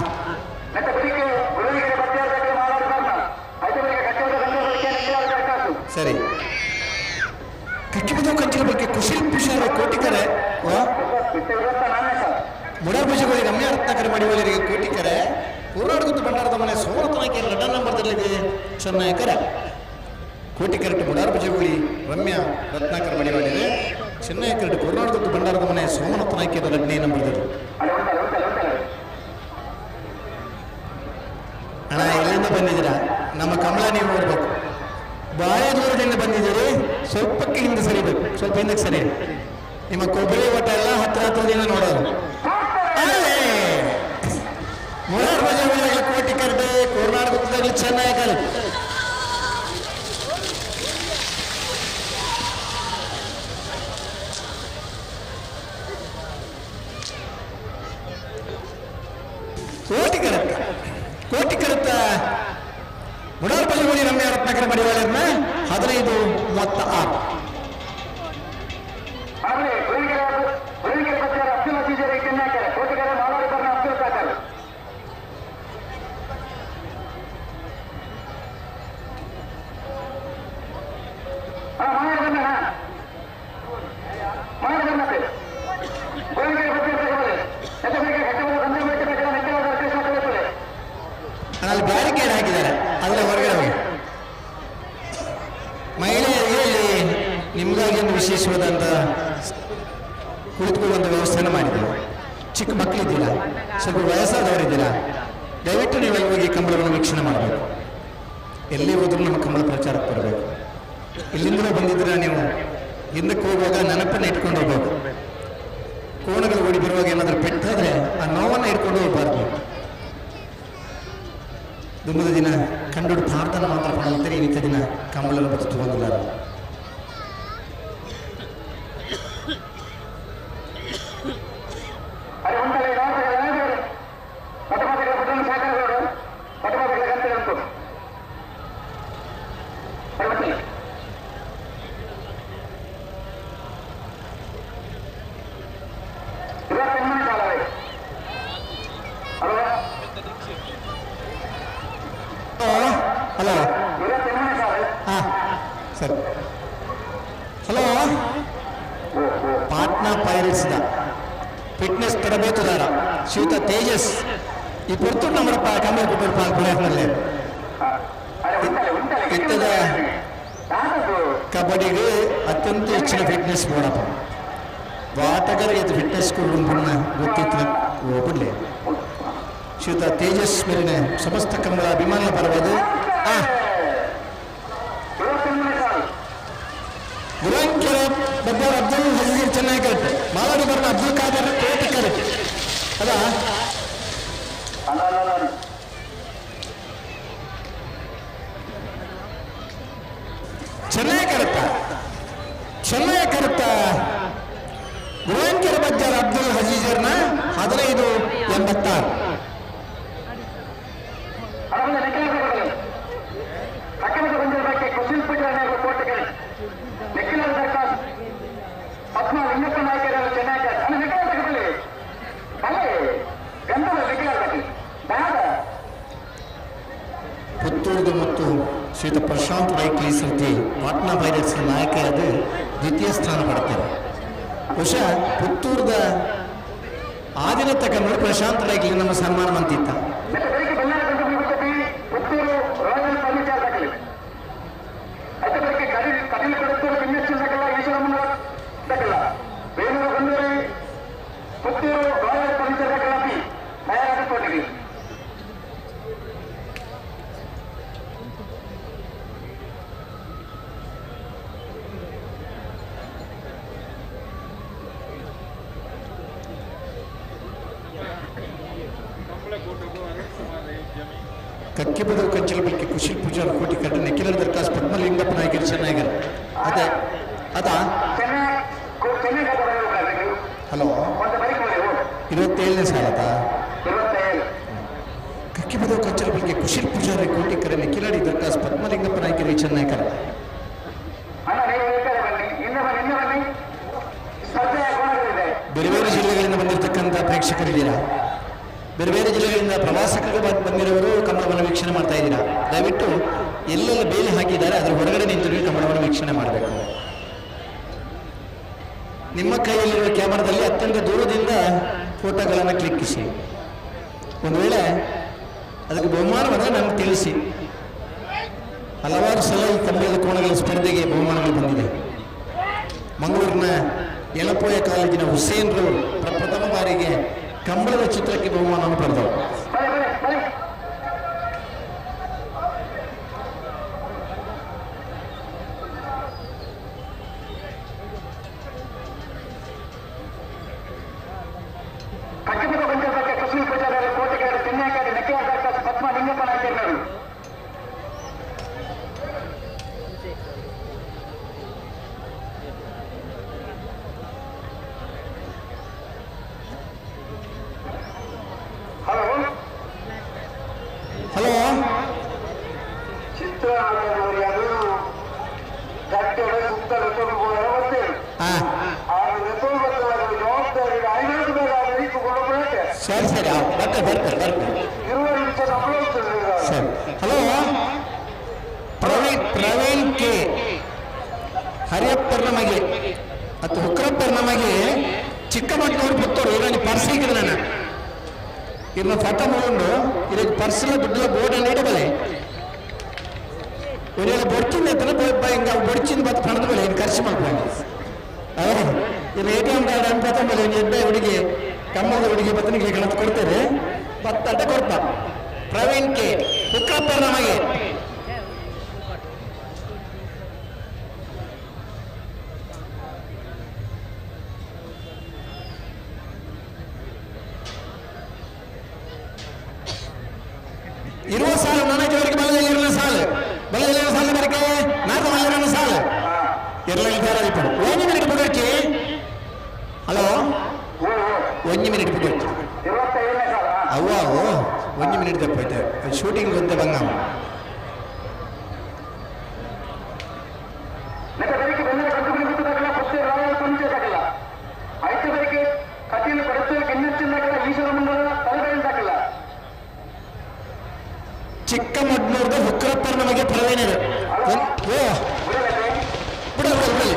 ಸರಿ ಕಕ್ಕಿಬದು ಕಂಚಿನ ಬಗ್ಗೆ ಕುಶಿಲ್ ಪುಷಾರ ಕೋಟಿಕರೆ ಮುಡಾರ್ಭುಜಗಳಿಗೆ ರಮ್ಯ ರತ್ನಾಕರ ಮಡಿವಲರಿಗೆ ಕೋಟಿಕರೆ ಹೋರಾಡಗುತ್ತ ಭಂಡಾರದ ಮನೆ ಸೋಮರತ್ನಾಕರ ಲಡ್ಡ ನಂಬರ್ದಲ್ಲಿ ಚೆನ್ನಯಕರ ಕೋಟಿಕರಟು ಮುಡಾರ್ಭುಜಗುಳಿ ರಮ್ಯ ರತ್ನಾಕರ ಮಡಿವಾಡಿದೆ ಚೆನ್ನಯಕರಟು ಕೋರ್ನಾಡಗುತ್ತ ಭಂಡಾರದ ಮನೆ ಸೋಮರತ್ನಾಕಿಯರ ಲಡ್ನೇ ನಂಬರ್ದಲ್ಲಿ. ಅಣ್ಣ ಎಲ್ಲಿಂದ ಬಂದಿದ್ದೀರಾ? ನಮ್ಮ ಕಮಲ ನೀವು ನೋಡ್ಬೇಕು. ಬಹಳ ದೂರದಿಂದ ಬಂದಿದ್ದೀರಿ, ಸ್ವಲ್ಪಕ್ಕೆ ಹಿಂದೆ ಸರಿಬೇಕು, ಸ್ವಲ್ಪ ಹಿಂದಕ್ಕೆ ಸರಿ. ನಿಮ್ಮ ಕೊಬ್ಬರಿ ಒಟ್ಟ ಎಲ್ಲ ಹತ್ರ ಹತ್ರದಿಂದ ನೋಡೋದು. ಮೂರಾರು ಬಜೆ ಕೋಟಿ ಕರೆದೆ ಕೋರ್ನಾಡ್ ಗೊತ್ತಾಗಲಿ ಚೆನ್ನಾಗಿ ಕೋಟಿ ಕರತ್ತ ಕೋಟಿ ಕರತ್ತ ಮುಡಾರ್ ಬಜಗುಳಿ ರಮ್ಯ ರತ್ನಾಕರ ಮಡಿವಾಳರನ್ನ 15:36. ಅಲ್ಲಿ ಬ್ಯಾರಿಕೇಡ್ ಹಾಕಿದ್ದಾರೆ, ಅದರ ಹೊರಗಡೆ ಹೋಗಿ. ಮಹಿಳೆಯರಿಗೆ ಅಲ್ಲಿ ನಿಮಗಾಗಿ ಒಂದು ವಿಶೇಷವಾದಂಥ ಕುಳಿತುಕೊಳ್ಳುವಂಥ ವ್ಯವಸ್ಥೆಯನ್ನು ಮಾಡಿದ್ದೇವೆ. ಚಿಕ್ಕ ಮಕ್ಕಳಿದ್ದೀರಾ, ಸ್ವಲ್ಪ ವಯಸ್ಸಾದವರಿದ್ದೀರಾ, ದಯವಿಟ್ಟು ನೀವು ಅಲ್ಲಿ ಹೋಗಿ ಕಂಬಳವನ್ನು ವೀಕ್ಷಣೆ ಮಾಡಬೇಕು. ಎಲ್ಲಿ ಹೋದ್ರೂ ನಮ್ಮ ಕಂಬಳ ಪ್ರಚಾರಕ್ಕೆ ಬರಬೇಕು. ಇಲ್ಲಿಂದಲೂ ಬಂದಿದ್ದೀರಾ ನೀವು, ಹಿಂದಕ್ಕೆ ಹೋಗುವಾಗ ನೆನಪನ್ನು ಇಟ್ಕೊಂಡು ಹೋಗ್ಬೇಕು. ಕೋಣಗಳು ಓಡಿ ಬರುವಾಗ ಏನಾದರೂ ಪೆಟ್ಟಾದರೆ ಆ ನೋವನ್ನು ಇಟ್ಕೊಂಡು ಹೋಗ್ಬಾರ್ದು. ದುಮ್ಮದ ದಿನ ಕಂಡು ಪ್ರಾರ್ಥನೆ ಮಾತ್ರ ಪಣಂತಾರೆ. ಈ ದಿನ ಕಂಬಳನ್ನು ಬತ್ತು ತಗೊಂಡಿಲ್ಲ. ಹಲೋ, ಹಾಂ ಸರಿ. ಹಲೋ, ಪಾಟ್ನಾ ಪೈರೇಟ್ಸ್ದ ಫಿಟ್ನೆಸ್ ತರಬೇತುದಾರ ಶ್ರೀಯುತ ತೇಜಸ್ ಈ ಪೊರ್ತು ನಮ್ಮ ಕಮ್ಮಿ ಪಾಲ್ಪುರಲ್ಲಿ ಇತ್ತದ ಕಬಡ್ಡಿಗೆ ಅತ್ಯಂತ ಹೆಚ್ಚಿನ ಫಿಟ್ನೆಸ್ ಬೋಡಪ್ಪ. ಆಟಗಾರರಿಗೆ ಇದು ಫಿಟ್ನೆಸ್ ಕೊಡುವ ಗೊತ್ತಿತ್ತು ಹೋಗ್ಬಿಡ್ಲಿ. ಶ್ರೀಯುತ ತೇಜಸ್ ಮೇಲಿನ ಸಮಸ್ತ ಕನ್ನಡ ಅಭಿಮಾನ ಪರವಾದ ಗುರಂಕೆರೆ ಬಬ್ಬಾರ್ ಅಬ್ದುಲ್ ಹಜೀರ್ ಚೆನ್ನಾಗಿ ಕರೆಕ್ಟ್, ಮಾಲಾಡಿ ಬರ್ನ ಅಬ್ದುಲ್ ಖಾದರ್ ಕೋಟಿ ಕರೆಕ್ಟ್ ಅದ. ಚೆನ್ನಾಗಿ ಕರೆಕ್ಟ, ಚೆನ್ನಾಗಿ ಕರೆಕ್ಟ. ಗುರಂಕೆರೆ ಬಜ್ಜಾರ್ ಅಬ್ದುಲ್ ಹಜೀಜರ್ನ 15:86. ಪುತ್ತೂರು ಮತ್ತು ಶ್ರೀಯುತ ಪ್ರಶಾಂತ್ ರೈಕ್ಲಿ ಸರ್ತಿ ಪಾಟ್ನಾ ಪೈರೇಟ್ಸ್ ನಾಯಕಿಯಾದ ದ್ವಿತೀಯ ಸ್ಥಾನ ಪಡ್ತಾರೆ. ಬಹುಶಃ ಪುತ್ತೂರದ ಆದಿನ ತಗೊಂಡು ಪ್ರಶಾಂತ್ ರೈಕ್ಲಿ ನಮ್ಮ ಸನ್ಮಾನ ಮಂತಿತ್ತ. ಕಕ್ಕಿಬದು ಕಂಚಲ ಬೆಳಕಿ ಕುಶಿಲ್ ಪೂಜಾರ್ ಕೋಟಿ ಕಟ್ಟ ನೆಕ್ಕಿಲ ದರ್ಕಾಸ್ ಪದ್ಮಲಿಂಗಪ್ಪ ನಾಯಕರು ಚೆನ್ನಾಗಿರು. ಅದೇ ಅತಾ ಹಲೋ 27ನೇ ಸಾಲತಾ ಕಕ್ಕಿಪದ ಕಂಚರ ಬಗ್ಗೆ ಕುಶಿಲ್ ಪೂಜಾರಿ ಕೋಟಿಕರ ಕಿಲಾಡಿ ದರ್ಕಾಸ್ ಪದ್ಮಲಿಂಗಪ್ಪ ನಾಯಕರು ಚೆನ್ನೈಕರ. ಬೇರೆ ಬೇರೆ ಜಿಲ್ಲೆಗಳಿಂದ ಬಂದಿರತಕ್ಕಂಥ ಪ್ರೇಕ್ಷಕರಿದ್ದೀರಾ, ಬೇರೆ ಬೇರೆ ಜಿಲ್ಲೆಗಳಿಂದ ಪ್ರವಾಸಕರು ಬಂದಿರೋರು ಕಂಬಳವನ್ನು ವೀಕ್ಷಣೆ ಮಾಡ್ತಾ ಇದ್ದೀರಾ. ದಯವಿಟ್ಟು ಎಲ್ಲೆಲ್ಲ ಬೇಲಿ ಹಾಕಿದ್ದಾರೆ ಅದರ ಹೊರಗಡೆ ನಿಂತು ನೀವು ಕಂಬಳವನ್ನು ವೀಕ್ಷಣೆ ಮಾಡಬೇಕು. ನಿಮ್ಮ ಕೈಯಲ್ಲಿರುವ ಕ್ಯಾಮರಾದಲ್ಲಿ ಅತ್ಯಂತ ದೂರದಿಂದ ಫೋಟೋಗಳನ್ನು ಕ್ಲಿಕ್ಕಿಸಿ. ಒಂದು ವೇಳೆ ಅದಕ್ಕೆ ಬಹುಮಾನ ಬಂದರೆ ನಮ್ಗೆ ತಿಳಿಸಿ. ಹಲವಾರು ಸಲ ಈ ಕಂಬಳದ ಕೋಣಗಳ ಸ್ಪರ್ಧೆಗೆ ಬಹುಮಾನಗಳು ಬಂದಿದೆ. ಮಂಗಳೂರಿನ ಯಲಪೋಯ ಕಾಲೇಜಿನ ಹುಸೇನ್ರವರು ಪ್ರಥಮ ಬಾರಿಗೆ ಕಂಬಳದ ಚಿತ್ರಕ್ಕೆ ಬಹುಮಾನವನ್ನು ಪಡೆದರು. ಹಲೋ ಸರಿ ಸರಿ ಬರ್ತಾರೆ ಬರ್ತಾರೆ ಬರ್ತಾರೆ ಸರಿ. ಹಲೋ ಪ್ರವೀಣ್ ಪ್ರವೀಣ್ ಕೆ ಹರಿಯಪ್ಪರ ನಮಗೆ ಮತ್ತು ಹುಕ್ರಪ್ಪರ ನಮಗೆ ಚಿಕ್ಕಮಗಳೂರು ಪುತ್ತೂರು ಇರಲ್ಲಿ ಪರ್ಸ್ ಹಾಕಿದ ನಾನು ಇನ್ನು ಫೋಟೋ ತಗೊಂಡು ಇದಕ್ಕೆ ಪರ್ಸಲ ದುಡ್ಡುಲ ಬೋರ್ಡ್ ಅನ್ನು ಇಡಬಲೆ ಇವರೆಲ್ಲ ಬೊಡ್ಚಿಂದ ಎತ್ತನ ಹಿಂಗೆ ಬೊಡ್ಚಿಂದ ಬತ್ತು ಪಣದ ಬಲೆ ಇನ್ನು ಖರ್ಚು ಮಾಡ್ಕೊಂಡು ಇನ್ನು ATM card ಅಂತ ಮೇಲೆ ಎಡ್ಡೆ ಹುಡುಗಿ ಕಮ್ಮದ ಹುಡುಗಿ ಬತ್ತನಿಗೆ ಕಣತ್ ಕೊಡ್ತೇವೆ ಬತ್ತಂತ ಕೊಡ್ತ. ಪ್ರವೀಣ್ ಕೆ ಹುಕ್ರಪ್ಪರ ನಮಗೆ ಇರುವ ಸಾಲು ನನಗೆ ಬಲದಲ್ಲಿ ಇರುವ ಸಾಲು ಬಲದಲ್ಲಿರುವ ಸಾಲು ಬರಕೆ ನಾಲ್ಕು ಮಲ್ಲಿರುವ ಸಾಲು ಇರಲಿಲ್ಲ ಒಂದು ಮಿನಿಟ್ ಬಿಡೋಕೆ. ಹಲೋ ಒಂದು ಮಿನಿಟ್ ಬಿಡೋಕೆ ಅವ್ವ ಒಂದು ಮಿನಿಟ್ ತಪ್ಪೈತೆ ಶೂಟಿಂಗ್ ಒಂದೇ ಬಂಗಾಮ. ಚಿಕ್ಕಮಡ್ನೂರ್ದ ಹುಕ್ರಪ್ಪರ ನಮಗೆ ಪ್ರವೀಣರು. ಓ ಬಿಡ ಬಿಡ ಬಿಡಲಿ.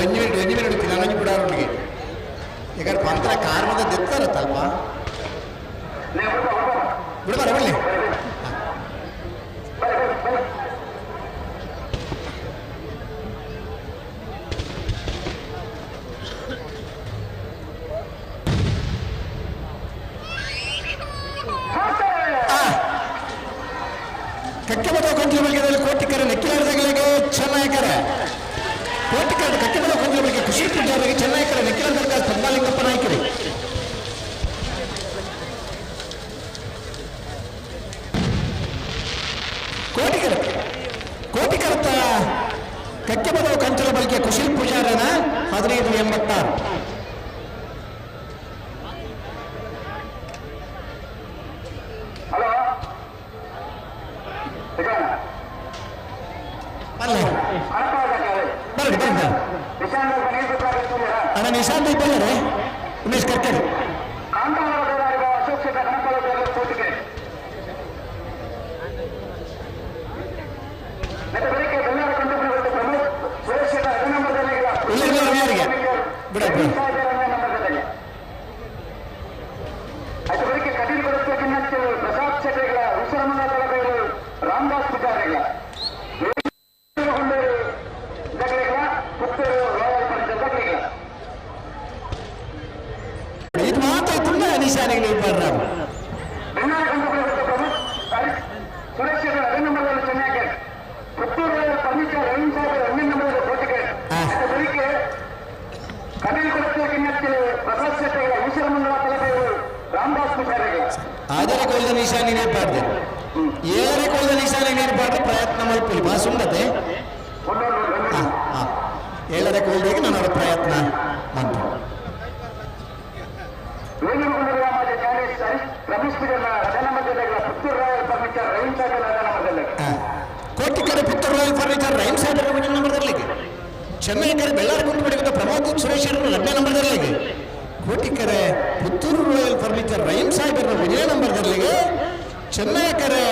ಒಂಜಿ ಮಿನಿಟ್ ಒಂಜಿ ಮಿನಿಟ್ ತಿನ್ನೊಂಜಿ ಬಿಡಾರೊಟ್ಟಿಗೆ ಈಗ ಪಂತ್ರ ಕಾರಣದ ದೆತ್ತರ ತಲ್ಪ ಬಿಡಬಾರ ಬರಲಿ. ಕಕ್ಕೆಬದ ಕೊಂಚಲ ಬಳಿಕದಲ್ಲಿ ಕೋಟಿಕರ ನೆಕ್ಕಿಲಾರದಾಗಲಿಗೆ ಚೆನ್ನಾಯಕರ ಕೋಟಿಕರ ಕಕ್ಕೆಬದ ಕೊಂಚಲ ಬಳಿಕ ಖುಷಿ ಪೂಜಾರಿಗೆ ಚೆನ್ನಾಯಕರ ನೆಕ್ಕಿಲಾರದಾಗ ಪದ್ಮಲಿಂಗಪ್ಪ ನಾಯಕರಿ. ಕೋಟಿಕರ ಕೋಟಿಕರತ ಕಕ್ಕೆಬದ ಕಂಚಲ ಬಳಿಕೆ ಕುಶಲ್ ಪೂಜಾರನ 1586. ಬರಡಿ ಬರಡಿ ಅಣ್ಣ ನಿಶಾಂತ್ ಇಬ್ಬಲ್ಲರೇ ಉಮೇಶ್ ಕರ್ಕಡಿ. ಇಲ್ಲ ಇಲ್ಲ ಯಾರಿಗೆ ಬಿಡ ಬಿಡ. ಪ್ರಸಾದ್ ಶೆಟ್ಟಿಗಳ ವಿಶ್ರಮಣ ತಲಬೇರು ರಾಮದಾಸ್ ಪೂಜಾರಿಗಳ ಇದು ಮಾತಾಯ್ತು ನಿಶಾನಿಗೆ ನೀವು ಬರ್ರ. ಆದರ ಕೋಲ್ದ ನಿಶಾನಿ ನೇಪಾಡ್ದೆ ಏಳರೆ ಕೋಲ್ದ ನಿಶಾನಿ ನೇರ್ಪಾಡ್ರೆ ಪ್ರಯತ್ನ ಮಲ್ಪುಲಿ ಬಾ ಸುಂದತೆ. ಏಳರೆ ಕೋಲ್ದಾಗೆ ನಾನು ಅವರ ಪ್ರಯತ್ನ ಮಾಡ್ತೇನೆ. ಕೋಟಿಕರೆ ಪುತ್ತೂರು ರಾಯಲ್ ಫರ್ನಿಚರ್ ರೈಮ್ ಸಾಹೇಬರ ಮುಂದಿನ ನಂಬರ್ದಲ್ಲಿಗೆ, ಚೆನ್ನೈಕರೆ ಬೆಳ್ಳಾರಿ ಕುಂಟು ಪ್ರಮೋದ್ ಸುರೇಶ್ ಎರಡನೇ ನಂಬರ್ದಲ್ಲಿಗೆ, ಕೋಟಿಕರೆ ಪುತ್ತೂರು ರಾಯಲ್ ಫರ್ನಿಚರ್ ರೈಮ್ ಸಾಹೇಬರ ಒಂದನೇ ನಂಬರ್ದಲ್ಲಿಗೆ, ಚೆನ್ನೈಕರೆ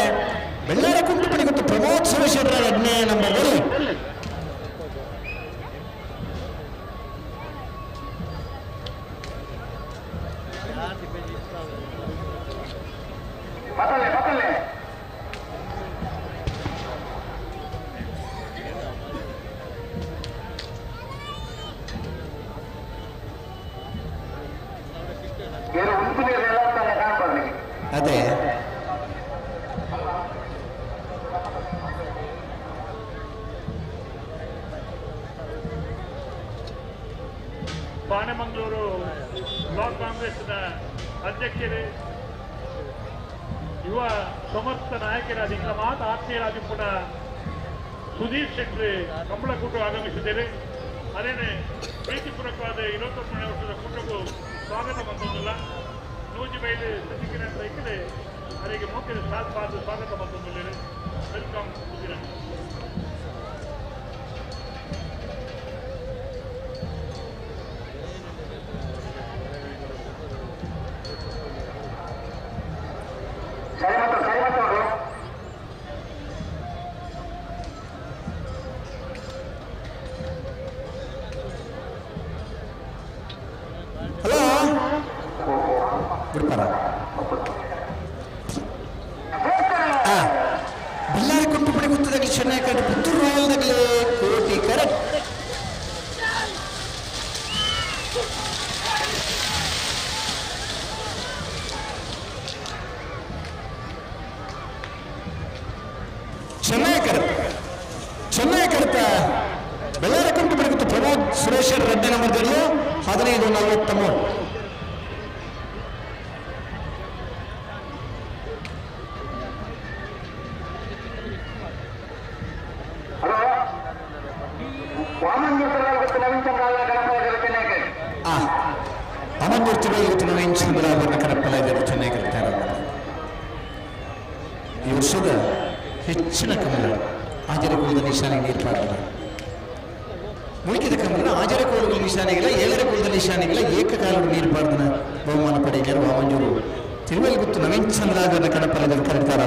ಬೆಳ್ಳಾರಿ ಕುಂಟು ಗೊತ್ತು ಪ್ರಮೋದ್ ಸುರೇಶ್ ಎರಡನೇ ನಂಬರ್ದಲ್ಲಿ. ಅದೇ ಪಾಣೆಮಂಗಳೂರು ಬ್ಲಾಕ್ ಕಾಂಗ್ರೆಸ್ನ ಅಧ್ಯಕ್ಷರೇ, ಯುವ ಸಮರ್ಥ ನಾಯಕರಾದ ಇಂಗ್ಲ ಮಾತ ಆತ್ಮೀಯರಾದ ಕೂಡ ಸುಧೀರ್ ಶೆಟ್ಟಿ ಕಂಬಳಕೂಟ ಆಗಮಿಸಿದ್ದೇವೆ. ಅದೇನೆ ಪ್ರೀತಿಪೂರ್ವಕವಾದ 21ನೇ ವರ್ಷದ ಕೂಟಕ್ಕೂ ಸ್ವಾಗತ ಬಂದೊಂದಿಲ್ಲ. ನೂಜಿಬೈಲು ಸಚಿಕಿನ ರೈತರೆ ಅವರಿಗೆ ಮುಖ್ಯ ಸಾಥ್ ಸ್ವಾಗತ ಬಂದೊಂದಿಲ್ಲ. Welcome Sudhir. Hello ಬಿಡ್ಪಾರ Ballari ಕುಂಟುಪಡಿ ಗುತ್ತದಾಗಲಿ Chennai ಕಡೆ ಪುತ್ತೂರು ರಾಯಲ್ದಾಗಲಿ ಕೋಟಿ ಕರೆಕ್ಟ್. ಚೆನ್ನೈ ಕರೆಕ್ಟ್ ಚೆನ್ನೈ ಕರೆತ ಬೆಳ್ಳಾರಿ ಕುಂಟುಪಡಿ ಗುತ್ತು ಪ್ರಮೋದ್ ಸುರೇಶ್ ರೆಡ್ಡಿ ನಂಬರ್ದಲ್ಲಿ 1543. ಅಮನ್ಮೂರ್ತಿಗಳು ನವೀನ್ ಚಂದ್ರ ಅವರನ್ನ ಕರಪ್ಪಲಾಗಿದ್ದಾರೆ ಚೆನ್ನೈ ಕರ್ತಾರೆ. ಈ ವರ್ಷದ ಹೆಚ್ಚಿನ ಕಮಲ ಆಜರೆ ಕುಲದ ನಿಶಾನೆಗೆ ನೀರು ಪಾಡ್ತಾರೆ. ಮುಳುಕಿದ ಕಮಲ ಆಜರೆ ಕುಲದ ನಿಶಾನೆಗಿಲ್ಲ, ಏಳರೆ ಕುಲದ ನಿಶಾನೆಗಿಲ್ಲ, ಏಕಕಾಲದ ನೀರು ಪಾಡ್ದನ ಬಹುಮಾನ ಪಡೆಯಲು ವಾಮಂಜೂರು ತಿರುವಲ್ಗುತ್ತು ನವೀನ್ ಚಂದ್ರ ಅವರನ್ನ ಕಣಪಲದಲ್ಲಿ ಕರೀತಾರೆ.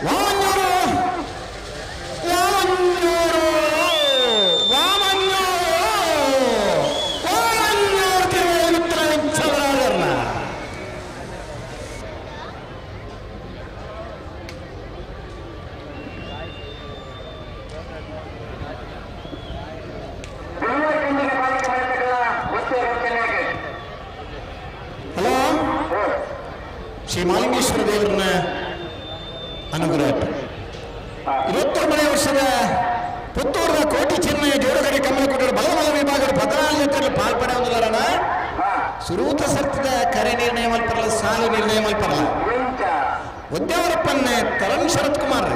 ವಾಮಂಜೂರು ವಾಮಂಜೂರು ಶ್ರೀ ಮಾಲಿಂಗೇಶ್ವರ ದೇವರನ್ನ ಅನುಗ್ರಹ. 29ನೇ ವರ್ಷದ ಪುತ್ತೂರಿನ ಕೋಟಿ ಚೆನ್ನೈ ಜೋಡುಗಡೆ ಕಮ್ಮಲಕೂಟರು ಬಲಮಲ ವಿಭಾಗದ 14 ಜೊತೆ ಪಾಲ್ಪಡೆ ಹೊಂದಲಾರಣ. ಸುರೂತ ಸರ್ತದ ಕರೆ ನಿರ್ಣಯ ಮಲ್ಪರಲ್ಲ, ಸಾಲು ನಿರ್ಣಯ ಮಲ್ಪರಲ್ಲ. ಉದ್ಯಾವರಪ್ಪನ್ನೇ ತರಣ್ ಶರತ್ ಕುಮಾರ್,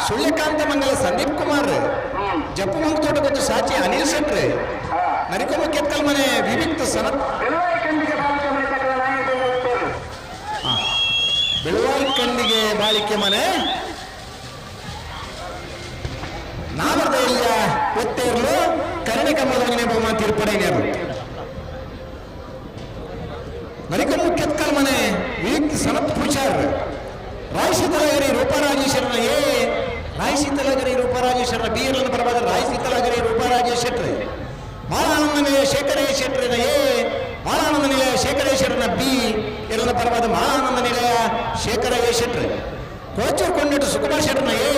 ಸುಳ್ಯಕಾಂತ ಮಂಗಲ ಸಂದೀಪ್ ಕುಮಾರ್, ಜಪ್ಪು ಮಂಗತೋಟಕ್ಕೊಂದು ಸಾಚಿ ಅನಿಲ್ ಶೆಟ್ರ್, ನರಿಕೊಮ್ಮ ಕೆತ್ತಲ್ ಮನೆ ವಿವಿಕ್ತ ಸನತ್, ಬೆಳುವಾಯಿ ಕಂಡಿಗೆ ಬಾಳಿಕೆ ಮನೆ ನಾವರ್ದ ಇಲ್ಲ ಒತ್ತೇರ್ಲು ಕರಣೆ ಕಮ್ಮದ ಬಹುಮಾನ ತೀರ್ಪಡೆಯರು. ನರಿಕೊಮ್ಮ ಕೆತ್ಕಲ್ ಮನೆ ವಿವಿಕ್ತ ಸನತ್ ಪೂಜಾರ್, ರಾಯಸೀತಲಗರಿ ರೂಪರಾಜೇಶ್ವರನ ಎ, ರಾಯಸೀತಲಗರಿ ರೂಪರಾಜೇಶ್ವರನ ಬಿ ಎಲ್ ಪರವಾದ ರಾಯಸೀತಲಗರಿ ರೂಪರಾಜೇಶ್ ಶೆಟ್ರ್, ಮಾಳಾನಂದ ನಿಲಯ ಶೇಖರೇಶ್ ಶೆಟ್ಟರನ ಎ, ಮಾಳಾನಂದ ನಿಲಯ ಶೇಖರೇಶ್ವರನ ಬಿ ಎರಡನ ಪರವಾದ ಮಾಳಾನಂದ ನಿಲಯ ಶೇಖರ ಶೆಟ್ರ್, ಕೋಚೂರು ಕೊಂಡಟ್ಟು ಸುಕುಮಾರ್ ಶೆಟ್ಟರ್ನ ಎ,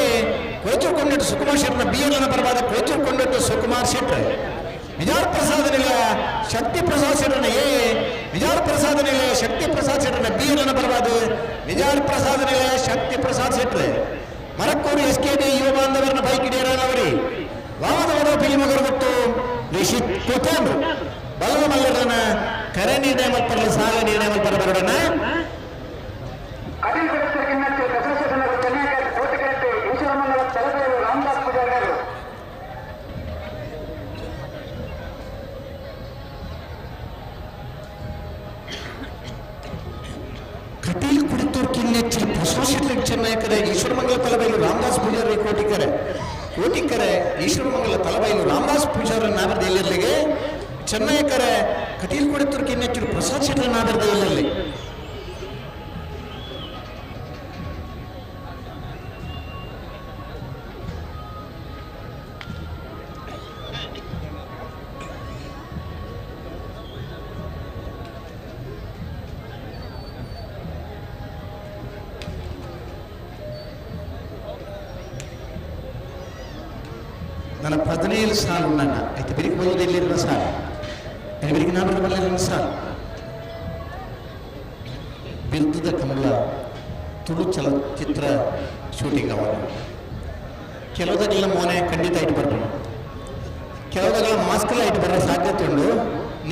ಕೋಚೂರು ಕೊಂಡಟ್ಟು ಸುಕುಮಾರ್ ಶೆಟ್ಟರ್ನ ಬಿ ಎರಡನ ಪರವಾದ ಕೋಚೂರು ಕೊಂಡಟ್ಟು ಸುಕುಮಾರ್ ಶೆಟ್ರ್, ನಿಜಾರ್ ಪ್ರಸಾದ ನಿಲಯ ಶಕ್ತಿ ಪ್ರಸಾದ್ ಶೆಟ್ಟರ್ನ ಎ, ನಿಜಾರ್ ಪ್ರಸಾದ ನಿಲಯ ಶಕ್ತಿ ಪ್ರಸಾದ್ ಶೆಟ್ಟರ್ನ ಬಿ ಎರಡನ ಪರವಾದ ನಿಜಾರ್ ಪ್ರಸಾದ ನಿಲಯ ಶಕ್ತಿ ಪ್ರಸಾದ್ ಶೆಟ್ರ್, ಮರಕ್ಕೂರು ಎಸ್ ಕೆ ಬಿ ಯುವ ಬಾಂಧವರನ್ನ ಬೈಕ್ ಹಿಡಿಯರವರಿ ವಾಮದವರು ಪಿಲಿಮಗರು ಮತ್ತು ರಿಷಿತ್ ಕೋತಾನ್ ಬಲದ ಮಲ್ಲರನ್ನ ಕರೆ ನಿರ್ಣಯ ಮಲ್ಪರಲಿ ಸಾಲ ನಿರ್ಣಯ ಮಲ್ಪರ ಬರೋಣ. ಕಟೀಲ್ ಕುಡಿತೂರ್ ಕಿನ್ನೆಚ್ಚಿ ಪ್ರಶಾಸನ ಚೆನ್ನೈಕರೆ ಈಶ್ವರಮಂಗಲ ತಲಬೈಲು ರಾಮದಾಸ್ ಪೂಜಾರಿ ಕೋಟಿಕರೆ ಕೋಟಿಕರೆ ಈಶ್ವರಮಂಗಲ ತಲಬೈಲು ರಾಮದಾಸ್ ಪೂಜಾರಿ ನಾವರ್ದ ಎಲ್ಲೆಲ್ಲಿಗೆ ಚೆನ್ನೈಕರೆ ಕಟೀಲ್ ಕುಡಿತೂರ್ ಕಿನ್ನೆಚ್ಚು ಪ್ರಸಾದ್ ಶೆಟ್ಟರ್ ನಾವರ್ದ ಎಲ್ಲೆಲ್ಲಿ. ನನ್ನ 17 ಸಾಲು ನನ್ನ ಆಯ್ತು ಬೆಳಿಗ್ಗೆ ಬರೋದು ಎಲ್ಲಿರಲ್ಲ ಸಾಲು ನಾನು ಬೆಳಿಗ್ಗೆ ನಾ ಬರಲ್ಲ ಸಾಲು. ಬಿರುದದ ಕಮಲ ತುಳು ಚಲನಚಿತ್ರ ಶೂಟಿಂಗ್ ಅವಾಗ ಕೆಲವುದಾಗೆಲ್ಲ ಮೋನೆ ಖಂಡಿತ ಇಟ್ಟು ಬರ್ಬೋದು, ಕೆಲವುದಾಗೆಲ್ಲ ಮಾಸ್ಕ್ ಎಲ್ಲ ಇಟ್ಟು ಬರೋ ಸಾಧ್ಯತೆ ಉಂಟು.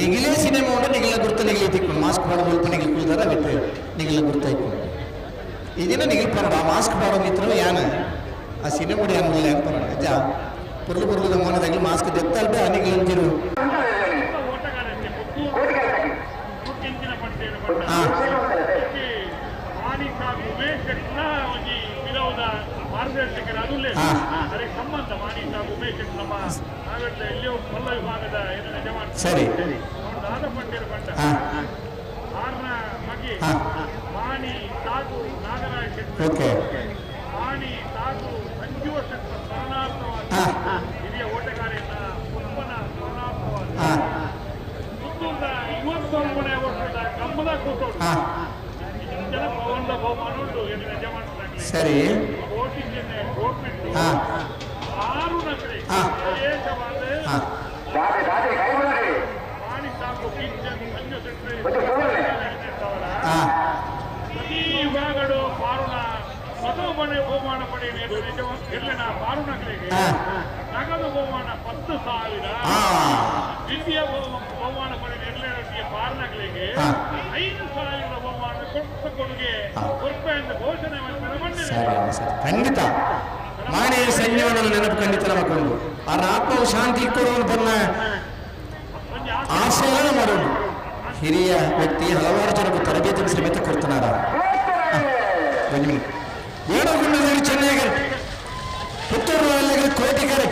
ನಿಗಿಲೇ ಸಿನಿಮಾ ಉಂಟು, ನಿಗಿಲ ಗುರ್ತ ನಿಗಿಲಿ ತಿಕ್ಕೊಂಡು ಮಾಸ್ಕ್ ಮಾಡೋ ಮುಲ್ಪ ನಿಗಿಲ್ ಕುಳಿದಾರ ಬಿಟ್ಟು ನಿಗಿಲ ಗುರ್ತ ಇಕ್ಕೊಂಡು ಈ ದಿನ ನಿಗಿಲ್ ಪರ ಆ ಮಾಸ್ಕ್ ಮಾಡೋ ಮಿತ್ರ ಯಾನ ಆ ಸಿನಿಮಾ ಯಾನ ಯಾನ್ ಪರ ಜಾ ಪೊರ್ಲು ಪೊರ್ಲುದ ಮೋನದಾಗಲಿ ಮಾಸ್ಕ್ ದೆತ್ತಲ್ಬೆ ಅನಿಗಿಲಂತಿರು. ಸರಿ ಓಕೆ ಸರಿ ನಗದು ಬಹುಮಾನ 10,000, ದ್ವಿತೀಯ ಬಹುಮಾನ ಪಡೆದ ಪಾರ್ನಗಳಿಗೆ 5,000 ಬಹುಮಾನ ಕೊಟ್ಟ ಕೊಡುಗೆ ಕೊಡ್ಪೆ ಘೋಷಣೆ. ಖಂಡಿತ ಮಾಣಿ ಸಂಜೀವನ ನೆನಪು ಖಂಡಿತ ನಮಗೊಂಡು ಅವರ ಆತ್ಮವು ಶಾಂತಿ ಕೊಡುವನು ಬನ್ನ ಆಶಯ ಮಾಡೋಣ. ಹಿರಿಯ ವ್ಯಕ್ತಿ ಹಲವಾರು ಜನಕ್ಕೂ ತರಬೇತಿಯನ್ನು ಸಮೇತ ಕೊಡ್ತಾರ. ಏಳು ಚೆನ್ನೈಗರ್ ಪುತ್ತೂರು ಕೋಟಿಗರೆ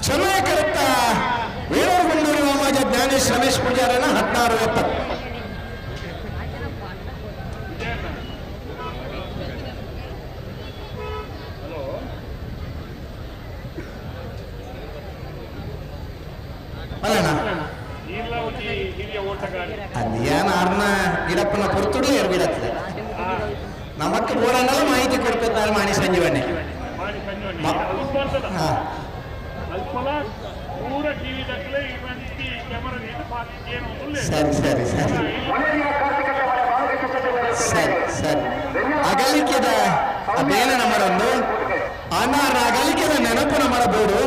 ಚೆನ್ನೈ ಕರತ್ತ ವೇಣೂರು ಸಮಾಜ ಜ್ಞಾನೇಶ್ ರಮೇಶ್ ಪೂಜಾರನ 1670. ಅದೇನ ಅರ್ನ ಗಿಡಪ್ಪನ ಪೊರ್ತುಡ್ಲೆ ಗಿಡತ್ತದೆ ನಮಕ್ ಬೋಡಂಡಲ ಮಾಹಿತಿ ಕೊಡ್ತಾರೆ ಮಾಣಿ ಸಂಜೀವಣ್ಣೆ. ಸರಿ ಸರಿ ಸರಿ ಸರಿ ಸರಿ. ಅಗಲಿಕೆದ ಅದೇನ ನಮ್ಮರೊಂದು ಅನಾರ ಅಗಲಿಕೆದ ನೆನಪು ನಮ್ಮರ ಬೋಡು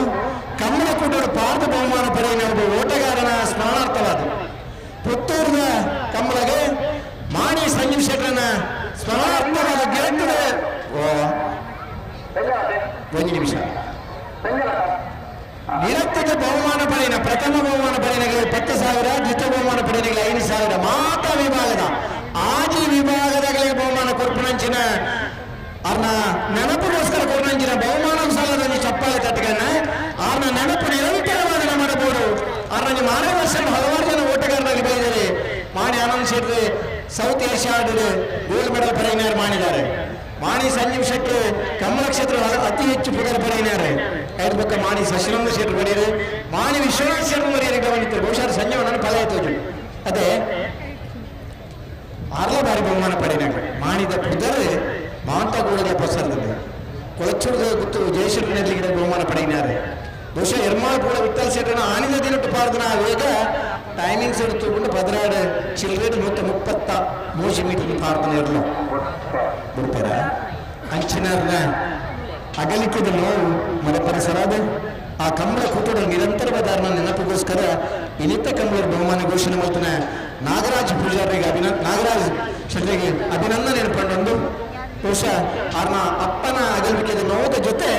ಕಮ್ಮಳ ಕೂಟೋಡು ಪಾರ್ದ ಬಹುಮಾನ ಪಡೆಯಿನ ಒಬ್ಬ ಓಟಗಾರನ ಸ್ಮರಣಾರ್ಥವಾದ ಪುತ್ತೂರಿನ ಕಮ್ಮಳಗೆ ಮಾಣಿ ಸಂಜೀವ್ ಶೆಟ್ಟರನ ಸ್ಮರಣಾರ್ಥವಾದ ಗೆಳತದ. ಒಂದು ನಿಮಿಷ. ನಿರತ್ತದ ಬಹುಮಾನ ಪಡೆಯಿನ ಪ್ರಥಮ ಬಹುಮಾನ ಪಡೆಯಿನಗಳಿಗೆ 10,000, ದ್ವಿತೀಯ ಬಹುಮಾನ ಪಡೆಯಿನಗಳಿಗೆ 5,000. ಮಾತಾ ವಿಭಾಗದ ಆಜಿ ವಿಭಾಗದಗಳಿಗೆ ಬಹುಮಾನ ಕೊರ್ಪುನಂಚಿನ ಅರ್ನ ನೆನಪುಗೋಸ್ಕರ ಕೊರ್ಪುನಂಚಿನ ಬಹುಮಾನ ಸಾಲದಲ್ಲಿ ಚಪ್ಪಾಳೆ ತಟ್ಟಗನ್ನ ಆರ್ನ ನೆನಪು ನಿರಂತರವಾದ ಮಾಡಬಹುದು. ಆರ್ನ ಮಾರೇ ವರ್ಷ ಹಲವಾರು ಜನ ಓಟಗಾರರಾಗಿ ಬೆಳೆದಿದ್ದಾರೆ. Mani Anand Shetty South Asia gold medal ಪಡೆಯಿನಾರು ಮಾಡಿದ್ದಾರೆ. ಮಾಣಿ ಸಂಜೀವ್ ಶೆಟ್ಟಿ ಕಮಲ ಕ್ಷೇತ್ರ ಅತಿ ಹೆಚ್ಚು ಪುಗರ್ ಪಡೆಯಿನಾರೆ. ಐದು ಪಕ್ಕ ಮಾಣಿ ಶಶಿನಂದ ಶೆಟ್ಟಿ ಪಡೆಯರು, ಮಾಣಿ ವಿಶ್ವನಾಥ್ ಶೆಟ್ಟಿ ಮರಿಯರಿಗೆ ಗಮನಿస్తారు. ಬಹುಶಃ ಸಂಜೀವನನ್ನು ಫಲ ಆಯ್ತು. ಅದೇ ಆರ್ಲ ಬಾರಿ ಬಹುಮಾನ ಪಡೆಯಿನಾಗ ಮಾಣಿದ ಪುದರ್ ಮಾಂತಗೂಡದ ಪೊಸರ್ದಲ್ಲಿ ಕೊಳಚೂರದ ಗುತ್ತು ಜಯಶೆಟ್ಟಿನಲ್ಲಿ ಬಹುಮಾನ ಪಡೆಯಿನಾರೆ. ಬಹುಶಃ ಎರ್ಮಾಳ್ ಕೂಡ ವಿಠಲ್ ಶೆಟ್ಟನ ಆನಿದ ದಿನಟ್ಟು ಪಾರ್ದನ ವೇಗ ಟೈಮಿಂಗ್ಸ್ എടുത്തുകൊണ്ട് 16 ಚಿಲ್ಲರೆ 133 ಮೀಟರ್ ಪಾರ್ದನ ಇರಲು ಬಿಡ್ತಾರ. ಅಂಚಿನಾರ್ನ ಅಗಲಿಕೆದ ನೋವು ಮರ ಪರಿಸರದ ಆ ಕಂಬಳ ಕೂಟದ ನಿರಂತರವಾದ ನೆನಪಿಗೋಸ್ಕರ ಇನಿತ ಕಂಬಳರ ಬಹುಮಾನ ಘೋಷಣೆ ಮಾಡ್ತಾನೆ ನಾಗರಾಜ್ ಪೂಜಾರಿಗೆ ನಾಗರಾಜ್ ಶೆಟ್ಟಿಗೆ ಅಭಿನಂದನೆ ಪಡೆದು ಬಹುಶಃ ಆರ್ನ ಅಪ್ಪನ ಅಗಲಿಕೆದ ನೋವುದ ಜೊತೆ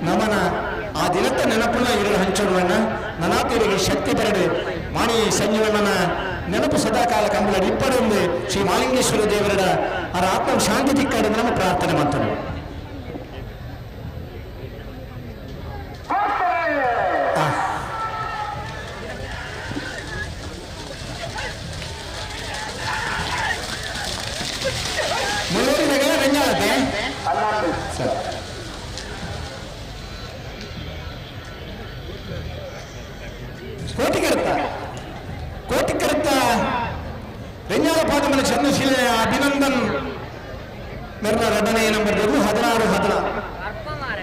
ನಮನ ಆ ದಿನದ ನೆನಪನ್ನ ಇರಲು ಹಂಚೋಣ. ನನಾತಿರಿಗೆ ಶಕ್ತಿ ಬರಡು ಮಾಣಿ ಸಂಜೀವಣ್ಣನ ನೆನಪು ಸದಾಕಾಲ ಕಂಬಳ ಇಪ್ಪಡೊಂದು ಶ್ರೀ ಮಾಲಿಂಗೇಶ್ವರ ದೇವರ ಅವರ ಆತ್ಮ ಶಾಂತಿ ತಿಕ್ಕಾಡು ನಮ್ಮ ಪ್ರಾರ್ಥನೆ ಮಾಡ್ತಾನೆ. ಮುಳ್ಳೂರಿನಾಗೆಲ್ಲ ರಂಜಾಳತ್ತೆ ಸರ್. ಕೋಟಿಕರ್ತ ಕೋಟಿಕರ್ತ ರೆಂಜಾಳ ಪಾದಮನ ಚಂದ್ರಶೀಲೆ ಅಭಿನಂದನ್ ಮೆರ್ನ ಎರಡನೇ ನಂಬರ್ 16 16.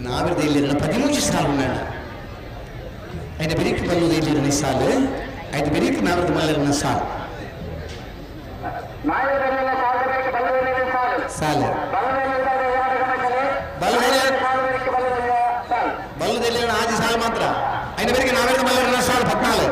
ನಾವಿರದ 13 ಸಾಲು ಉಂಡ ಐದು ಬೆರಿಕ್ ಬಲ್ಲುದು ಇಲ್ಲಿ ಸಾಲು ಐದು ಬೆರಿಕ್ ನಾವಿರದ ಮಲ್ಲರನ ಸಾಲು ಸಾಲು ಬಲ್ಲುದಲ್ಲಿ ಆಜಿ ಸಾಲು ಮಾತ್ರ ಐದು ಬೆರಿಕೆ ನಾವಿರದ ಮಲ್ಲರನ ಸಾಲು 14.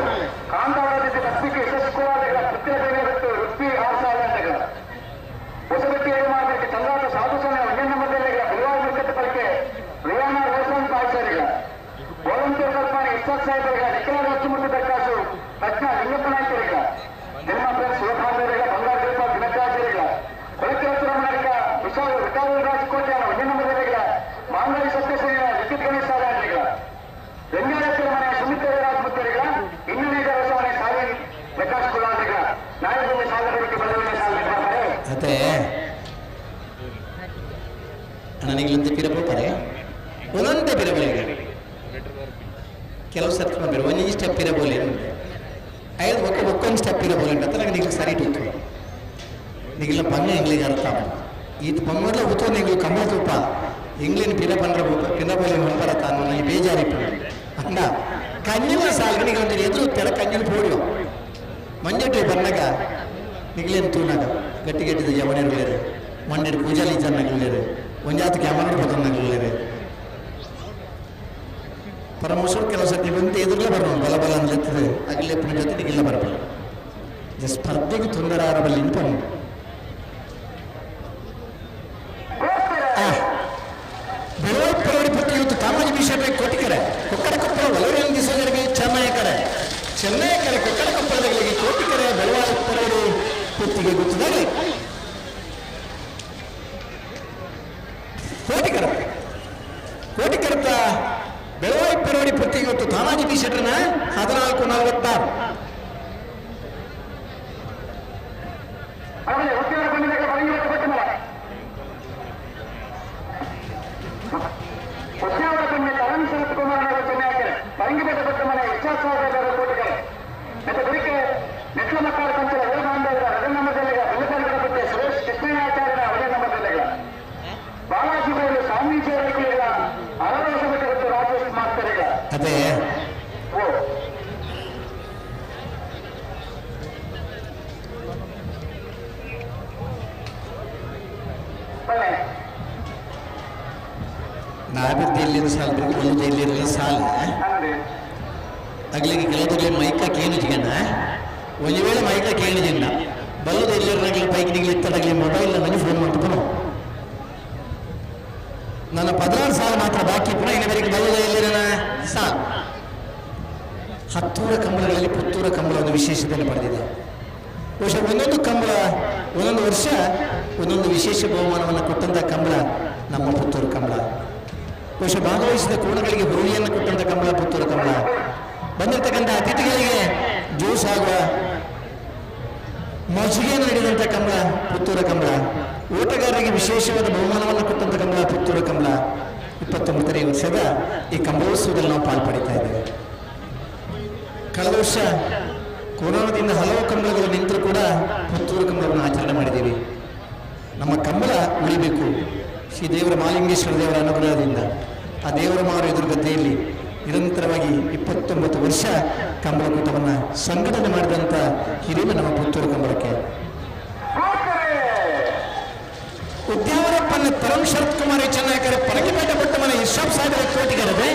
ಅದೇ ನನಗಿಲ್ಲಂತೆ ಪಿರ ಪೋಪರೆ ಒಂದೊಂದೇ ಪಿರ ಬೆಳಿಗ್ಗೆ ಕೆಲವು ಸರ್ತಿ ಬಂದಿರು ಒಂದೊಂದು ಸ್ಟೆಪ್ ಇರಬೋಲೆ ಐದು ಒಕ್ಕ ಒಕ್ಕೊಂದು ಸ್ಟೆಪ್ ಇರಬೋಲೆ ಅಂತ ನನಗೆ ನಿಗ್ಲಿ ಸರಿ ಇಟ್ಟು ನಿಗಿಲ್ಲ ಪಂಗ ಎಂಗ್ಲಿಗೆ ಅರ್ಥ ಇದು ಪಂಗಡ್ಲ ಉತ್ತೋ ನಿಗ್ಲು ಕಂಬಳ ತೂಪ ಎಂಗ್ಲಿನ ಪಿರ ಪಂಡ್ರ ಪಿರ ಬೋಲೆ ಹೊಂಪರ ತಾನು ನನಗೆ ಬೇಜಾರಿಪ್ಪು ಅಂದ ಕഞ്ഞിನ ಸಾಲ್ಗೆ ನಿಗೆ ಒಂದು ಎದುರು ತೆರ ಕഞ്ഞಿನ ಪೋಡಿಯೋ ಮಂಜಟ್ಟೆ ಬಂದಾಗ ನಿಗ್ಲೇನು ತೂನಾಗ ಗಟ್ಟಿ ಗಟ್ಟಿದ ಜವನಿರ್ಲೇರು ಮಂಡ್ಯದ ಪೂಜಾಲಿ ಜನ್ನಗ್ಲೇರು ಒಂಜಾತ ಕ್ಯಾಮರ ಪದನ್ನಗ್ಲೇರು ಪರಮೇಶ್ವರ ಕೆಲವು ಸರ್ತಿ ಬಂದು ಎದುರಲ್ಲೇ ಬರೋಣ ಬಲ ಬಲ ಅಂದ್ಲೆತ್ತದೆ ಅಗಲೇ ಪುಣ್ಯ ಜೊತೆ ನಿಗಿಲ್ಲ ಬರಬಲ್ಲ ಸ್ಪರ್ಧೆಗೆ ತೊಂದರೆ ಆರಬಲ್ಲಿ ಪಣ್ಣು ಬೆಳವಣಿಗೆ ಪಟ್ಟಿ ಇವತ್ತು ಕಾಮಾಜಿ ಬಿಷಪ್ಗೆ ಕೊಟ್ಟಿಕರೆ ಕೊಕ್ಕಡ ಕೊಪ್ಪಳ ಒಲವರಿನ ದಿವಸಗಳಿಗೆ ಚೆನ್ನೈ ಕಡೆ ಚೆನ್ನೈ ಕಡೆ ಕೊಕ್ಕಡ ಕೊಪ್ಪಳದಗಳಿಗೆ ಕೋಟಿಕೆರೆ ಬೆಳವಾಡಿ ಪರವಡಿ ಪುತ್ತಿಗೆ ಗೊತ್ತಿದ್ದಾರೆ. ಕೋಟಿಕರಪ್ಪ ಕೋಟಿಕರಪ್ಪ ಬೆಳವಾಯಿ ಪೆರೋಡಿ ಪುತ್ತಿಗೆ ಗೊತ್ತು ತಾನಾಜಿ ಬಿ ಶೆಟ್ಟರ್ನ 14:46. ಅದೇ ನಾವಿದ್ದ ಸಾಲ ಬೇಕು ಇಲ್ಲಿ ಸಾಲ ಅಗ್ಲಿಗೆ ಕೆಲವದಲ್ಲಿ ಮೈಕ ಕೇಳಿಜಿಗಣ್ಣ ಒಂದು ವೇಳೆ ಮೈಕ ಕೇಳಿಜಿಲ್ಲ ಬಲ್ಲದ ಎಲ್ಲಿರಲಿ ಬೈಕ್ ನಿಗ್ಲಿ ಇತ್ತದಾಗಲಿ ಮೊಬೈಲ್ ನನಗೆ ಫೋನ್ ಮಾಡ್ತು ಪುನಃ ನನ್ನ 16 ಸಾಲ ಮಾತ್ರ ಬಾಕಿ ಪುನಃ ಇನ್ನವರೆಗೆ ಬಲ್ಲದ ಎಲ್ಲಿರನ ಸಾಲ. ಹತ್ತೂರ ಕಂಬಳಗಳಲ್ಲಿ ಪುತ್ತೂರ ಕಂಬಳ ಒಂದು ವಿಶೇಷತೆಯನ್ನು ಪಡೆದಿದೆ. ಬಹುಶಃ ಒಂದೊಂದು ಕಂಬಳ ಒಂದೊಂದು ವರ್ಷ ಒಂದೊಂದು ವಿಶೇಷ ಬಹುಮಾನವನ್ನು ಕೊಟ್ಟಂಥ ಕಂಬಳ ನಮ್ಮ ಪುತ್ತೂರು ಕಂಬಳ. ಬಹುಶಃ ಭಾಗವಹಿಸಿದ ಕೋಣಗಳಿಗೆ ಹುರುಳಿಯನ್ನು ಕೊಟ್ಟಂಥ ಕಂಬಳ ಪುತ್ತೂರು ಕಂಬಳ. ಬಂದಿರತಕ್ಕಂಥ ಅತಿಥಿಗಳಿಗೆ ಜ್ಯೂಸ್ ಆಗುವ ಮಜ್ಜಿಗೆಯನ್ನು ನೀಡಿದಂಥ ಕಂಬಳ ಪುತ್ತೂರ ಕಂಬಳ. ಓಟಗಾರರಿಗೆ ವಿಶೇಷವಾದ ಬಹುಮಾನವನ್ನು ಕೊಟ್ಟಂಥ ಕಂಬಳ ಪುತ್ತೂರು ಕಂಬಳ. 29ನೇ ವರ್ಷದ ಈ ಕಂಬಳೋತ್ಸವದಲ್ಲಿ ನಾವು ಪಾಲ್ಪಡಿತಾ ಇದ್ದೇವೆ. ಕಳೆದ ವರ್ಷ ಕೊರೋನಾದಿಂದ ಹಲವು ಕಂಬಳಗಳು ನಿಂತರೂ ಕೂಡ ಪುತ್ತೂರು ಕಂಬಳವನ್ನು ಆಚರಣೆ ಮಾಡಿದ್ದೀವಿ. ನಮ್ಮ ಕಂಬಳ ಉಳಿಬೇಕು ಶ್ರೀ ದೇವರ ಮಾಲಿಂಗೇಶ್ವರ ದೇವರ ಅನುಗ್ರಹದಿಂದ. ಆ ದೇವರ ಮಾರು ಎದುರು ಗದ್ದೆಯಲ್ಲಿ ನಿರಂತರವಾಗಿ 29 ವರ್ಷ ಕಂಬಳಕೂಟವನ್ನು ಸಂಘಟನೆ ಮಾಡಿದಂಥ ಹಿರಿಮೆ ನಮ್ಮ ಪುತ್ತೂರು ಕಂಬಳಕ್ಕೆ. ಉದ್ಯಾವರಪ್ಪನ ತರುಣ್ ಶರತ್ ಕುಮಾರ್ ಚೆನ್ನಕರೆ ಪರಕಿಪೇಟೆ ಪಟ್ಟ ಮನೆ ಇಶಾಬ್ ಸಾಹೇಬರ ಕೋಟಿಗರದೆ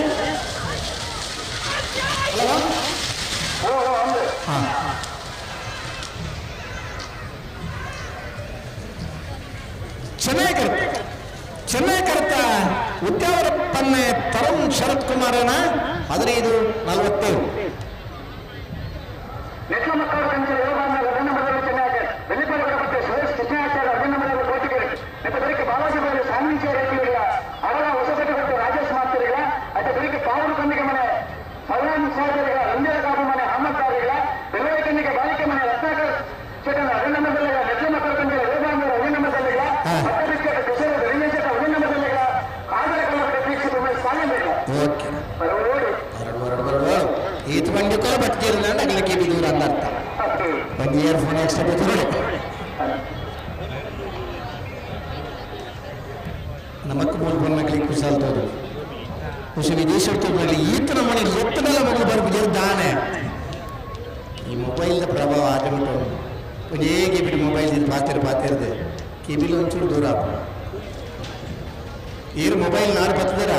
ಚೆನ್ನೈಕರ್ತ ಚೆನ್ನೈಕರ್ತ ಉದ್ಯಾವರಪ್ಪನ್ನೇ ತರುಣ್ ಶರತ್ ಕುಮಾರನ 15:47. ಓಕೆ ಈತ ಬಂಡಿ ಕೂಡ ಬತ್ತಿರಲ್ಲ ಅಂದ್ರೆ ಅಗಲಕ್ಕೆ ಕೆ ದೂರ ಅಂತ ಅರ್ಥ. ಒಂದು ಇಯರ್ ಫೋನ್ ಎಕ್ಸ್ಟ್ರಾ ಬೇಕು ನೋಡಿ. ನಮಕ್ ಮೂರು ಬಣ್ಣಗಳಿಗೆ ಕುಶಾಲ್ ತೋರು ಖುಷಿ ವಿದೇಶ ತೋರ್ನಲ್ಲಿ ಈತನ ಮನೆ ಎತ್ತನೆಲ್ಲ ಮಗಳು ಬರ್ಬಿದ್ದರು ದಾನೆ. ಈ ಮೊಬೈಲ್ದ ಪ್ರಭಾವ ಆದ ಒಂದೇ ಬಿಟ್ಟು ಮೊಬೈಲ್ ಪಾತಿರ ಪಾತಿರದೆ ಕಿಬಿಲು ಒಂಚೂರು ದೂರ ಆಪ. ಏರು ಮೊಬೈಲ್ ನಾಡು ಬರ್ತದಾರ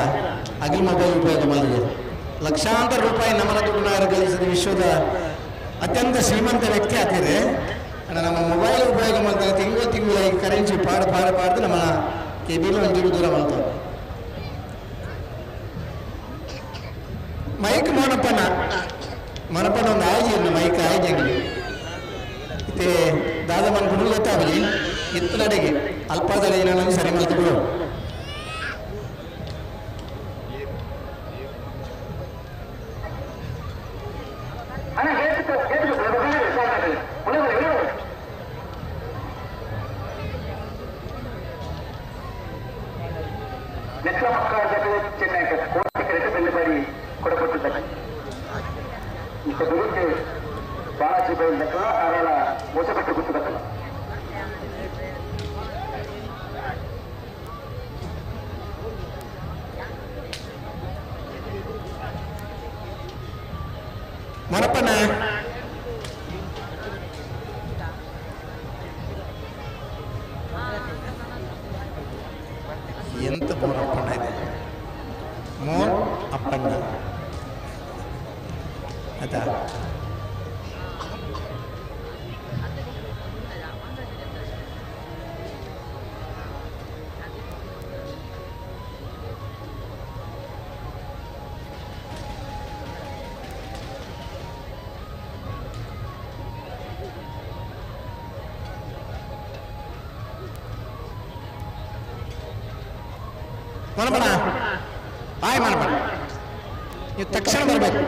ಅಗಲ್ ಮೊಬೈಲ್ ಉಪಯೋಗ ಮಾಡಿದೆ. ಲಕ್ಷಾಂತರ ರೂಪಾಯಿ ನಮ್ಮನ ದುಡ್ಡು ಗಳಿಸಿದ ವಿಶ್ವದ ಅತ್ಯಂತ ಶ್ರೀಮಂತ ವ್ಯಕ್ತಿ ಆಗ್ತಿದೆ. ನಮ್ಮ ಮೊಬೈಲ್ ಉಪಯೋಗ ಮಾಡ್ತಾರೆ ತಿಂಗಳು ತಿಂಗಳು ಈಗ ಕರೆನ್ಸಿ ಪಾಡು ಪಾಡು ಪಾಡ್ದು ನಮ್ಮ ಕೆಬಿಲು ಒಂಚೂರು ದೂರ ಮಾಡ್ತಾರೆ. ಮೈಕ್ ಮೋನಪ್ಪನ ಮನಪ್ಪನ ಒಂದು ಆಯ್ಜಿ ಮೈಕ್ ಆಯ್ಜಿ ಇತ್ತೆ ದಾದ ಮನ್ ಗುರು ಗೊತ್ತಾಗಲಿ ಇತ್ತಲಡೆಗೆ ಅಲ್ಪಾದಡೆ ಏನೋ ಸರಿ ಮಾಡ್ತು. ಮರಪ್ಪನ ಎಂತ ಮೋರಪ್ಪಣ್ಣ ಇದೆ ಮೋರ್ ಅಪ್ಪಣ್ಣ ಆಯ್ತಾ. ಮನಬಣ ಆಯ್ ಮನಬಣ, ನೀವು ತಕ್ಷಣ ಬರಬೇಕು.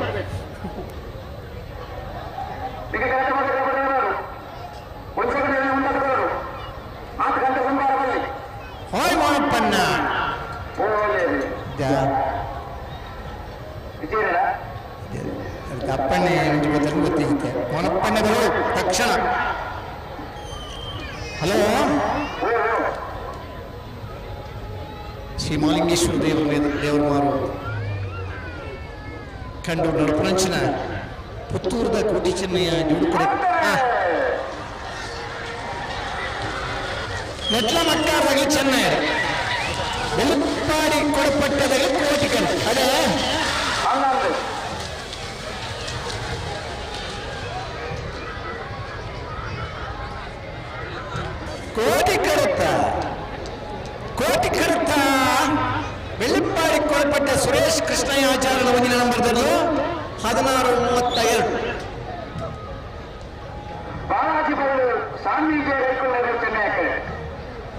ಹೋಯ್ ಮೋನಪ್ಪಣ್ಣ ಅಪ್ಪಣ್ಣೆ ಗೊತ್ತಿರುತ್ತೆ. ಮೋನಪ್ಪಣ್ಣ ಬರೋದು ತಕ್ಷಣ. ಹಲೋ, ಶ್ರೀ ಮಾಲಿಂಗೇಶ್ವರ ದೇವರ ಮಾರು ಕಂಡು ನಡಪುನಂಚಿನ ಪುತ್ತೂರದ ಕೋಟಿ ಚೆನ್ನಯ್ಯ ಜೋಡುಕಡೆ ನೆಟ್ಲ ಮಕ್ಕಾರದಾಗಲಿ ಚೆನ್ನಯ್ಯ ಬೆಳುಪಾಡಿ ಕೊಡಪಟ್ಟದಾಗಲಿ ಕೋಟಿ ಕಡೆ. ಅದೇ ಕೋಟಿ ಕರುತ್ತ, ಕೋಟಿ ಕರುತ್ತ ಬೆಳ್ಳಿಪ್ಪಾಡಿ ಕೊಳಪಟ್ಟ ಸುರೇಶ್ ಕೃಷ್ಣಯ್ಯ ಆಚಾರ್ಯನ ಒಂದಿನ ನಂಬರ್ದಲ್ಲಿ 16:32. ಬಾಲಾಜಿ ಬರಲು ಸ್ವಾಮೀಜಿ ಚೆನ್ನಯ್ಯ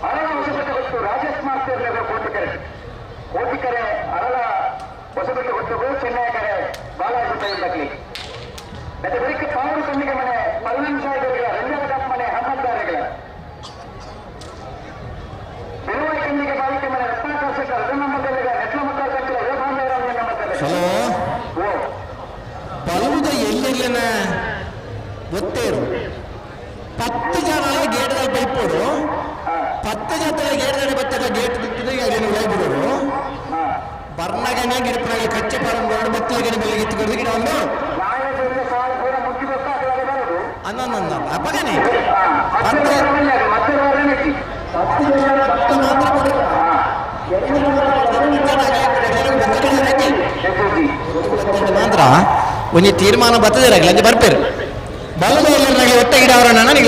ಅರಳ ಹೊಸಬೆಟ್ಟ ಗೊತ್ತು ರಾಜೇಶ್ ಮಾಸ್ಟರ್ ಕೋಟಿಕೆರೆ, ಕೋಟಿಕೆರೆ ಅರಳ ಹೊಸಬೆಟ್ಟ ಗೊತ್ತು ಚೆನ್ನಯ್ಯ ಬಾಲಾಜಿ ಬರಲಿ. ಮತ್ತೆ ಬೆಳಿಗ್ಗೆ ಪಾವೂರು ಕಣ್ಣಿಗೆ ಮನೆ ಪಲ್ನನ್ ಸಾಹೇಬರುಗಳ ರಂಜಾದ ಮನೆ ಹಮ್ಮದ್ದಾರೆಗಳ ಬೆಳುವಾಯಿ ಕಣ್ಣಿಗೆ ಬಾಲಿಕೆ ಮನೆ ರತ್ನಾಕರ್ ಶೆಟ್ಟರ್ ರಜನಮ್ಮದಲ್ಲಿಗ ನೆಟ್ಲ ಮಕ್ಕಳ ಕಂಚಿಲ ಯೋಗಾಂಬ. ಹಲೋ, ಬಲುದ ಎಲ್ಲೆಲ್ಲನ ಗೊತ್ತೇರು 10 ಜನ ಗೇಟ್ದಲ್ಲಿ ಬೈಪೋಡು, 10 ಜನ ಗೇಟ್ದಲ್ಲಿ ಬತ್ತದ ಗೇಟ್ ಬಿಟ್ಟಿದ್ರೆ ಬಿಡೋರು ಬರ್ನಗನೆ ಗಿಡಪನಾಗಿ ಕಚ್ಚೆ ಪಾರಂ ಬತ್ತಲಗನೆ ಬೆಳಗ್ಗೆ ಎತ್ತಿಕೊಂಡು ಗಿಡ ಒಂದು ಅನ್ನೊಂದೊಂದು ಅಪ್ಪಗನೆ ಮಾತ್ರ ಒಂಜಿ ತೀರ್ಮಾನ ಬರ್ತದೆ ಅಂಜೆ ಬರ್ಪೇರು ಬಲದ ಎಲ್ಲರಿಗೆ ಒಟ್ಟ ಗಿಡ ಅವರನ್ನ ನನಗೆ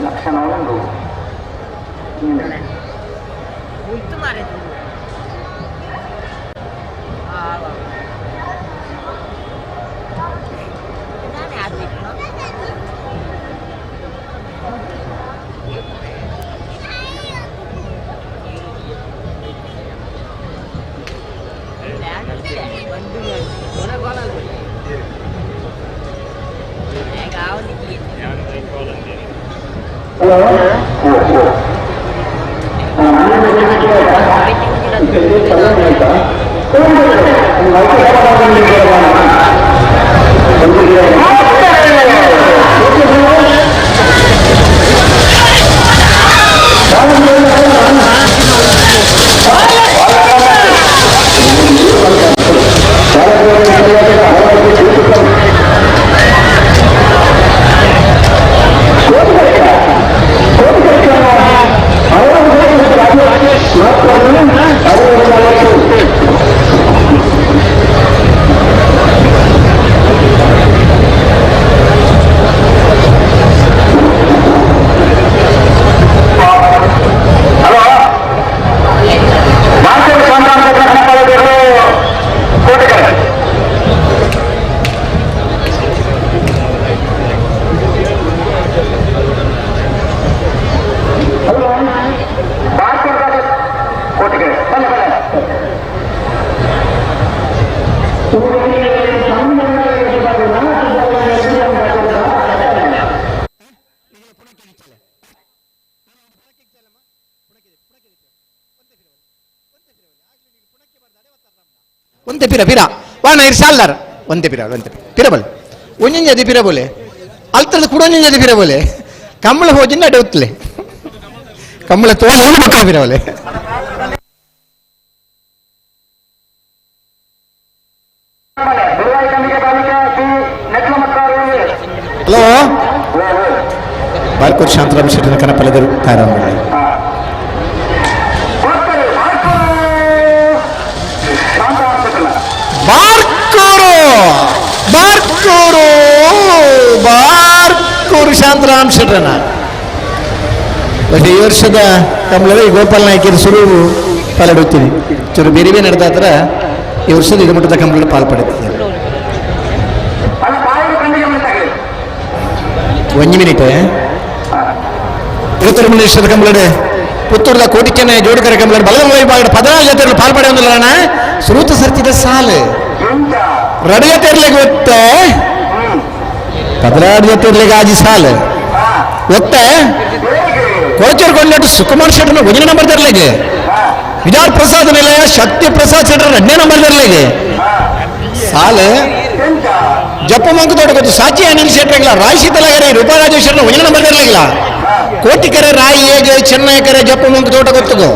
ಲಕ್ಷಣ ಒಂದು ಒಂತೆ ಪಿರ ಪಿರ ವಾಣ ಇರ್ ಸಾಲ್ದಾರ ಒಂತೆ ಪಿರ ಒಂತೆ ಪಿರ ಬೋಲೆ ಒಂಜೊಂಜಿ ಪಿರ ಬೋಲೆ ಅಲ್ತರದ ಕೂಡ ಒಂಜೊಂಜಿ ಪಿರ ಬೋಲೆ ಕಮ್ಮಳ ಹೋಜಿನ ಅಡೆ ಉತ್ತಲೆ ಕಮ್ಮಳ ತೋಳ ಮಕ್ಕಳ ಪಿರ ಬೋಲೆ. ಹಲೋ, ಬಾರ್ಕೂರು ಶಾಂತರಾಮ್ ಶೆಟ್ಟನ ಕನಪಲದರು ತಯಾರಾಗ. ಬಾರ್ಕೂರು ಬಾರ್ಕೂರು ಬಾರ್ಕೂರು ಶಾಂತರಾಮ್ ಶೆಟ್ಟನ. ಬಟ್ ಈ ವರ್ಷದ ಕಂಬಳದ ಈ ಗೋಪಾಲ್ ನಾಯಕರು ಸುರುವು ಪಾಲ್ಪಡುತ್ತೀನಿ ಚೂರು ಬೇರೆ ಬೇರೆ ನಡೆದಾತ್ರ ಈ ವರ್ಷದ ಇದು ಮಟ್ಟದ ಕಂಬಳ ಪಾಲ್ ಪಡೆಯುತ್ತಿದ್ದಾರೆ. ಒಂದು ಮಿನಿಟ್ ಇವತ್ತರ ಮನೇಶ್ವರ ಕಂಬಳಡೆ ಪುತ್ತೂರದ ಕೋಟಿ ಚೆನ್ನೈ ಜೋಡಿಕರ ಕಂಬಳ ಬಲದ ವಿಭಾಗದ 14 ಜಾತಿಗಳು ಪಾಲ್ಪಡೆಯೊಂದಿಲ್ಲ. ಸುರೂತ ಸರ್ತಿದ ಸಾಲು ರಡಿಯ ತೆರ್ಲಿಗೆ ಒತ್ತೆ 16 ಜಾತಿರ್ಲಿಗೆ ಆಜಿ ಸಾಲು ಒತ್ತೆ ಕೊಳಚೂರು ಕೊಂಡಟ್ಟು ಸುಕುಮಾರ್ ಶೆಟ್ಟರ್ನ ಒಂದನೇ ನಂಬರ್ ತೆರ್ಲಿಗೆ, ವಿಜಾರ್ ಪ್ರಸಾದ್ ನಿಲಯ ಶಕ್ತಿ ಪ್ರಸಾದ್ ಶೆಟ್ಟರ್ 2ನೇ ನಂಬರ್ ತೆರ್ಲಿಗೆ ಸಾಲು ಜಪ್ಪ ಮಂಕು ತೋಟ ಗೊತ್ತು ಸಾಚಿ ಅನಿಲ್ ಶೆಟ್ಟರ್ಗಿಲ್ಲ, ರಾಯ್ ಶೀತಲಗರೆ ರೂಪಾ ರಾಜೇಶ್ವರನ ಒಂದನೇ ನಂಬರ್ ತೆರ್ಲಿಗಿಲ್ಲ, ಕೋಟಿಕೆರೆ ರಾಯಿ ಏಗೆ ಚೆನ್ನೈಕೆರೆ ಜಪ್ಪ ಮಂಕು ತೋಟ ಗೊತ್ತುಗು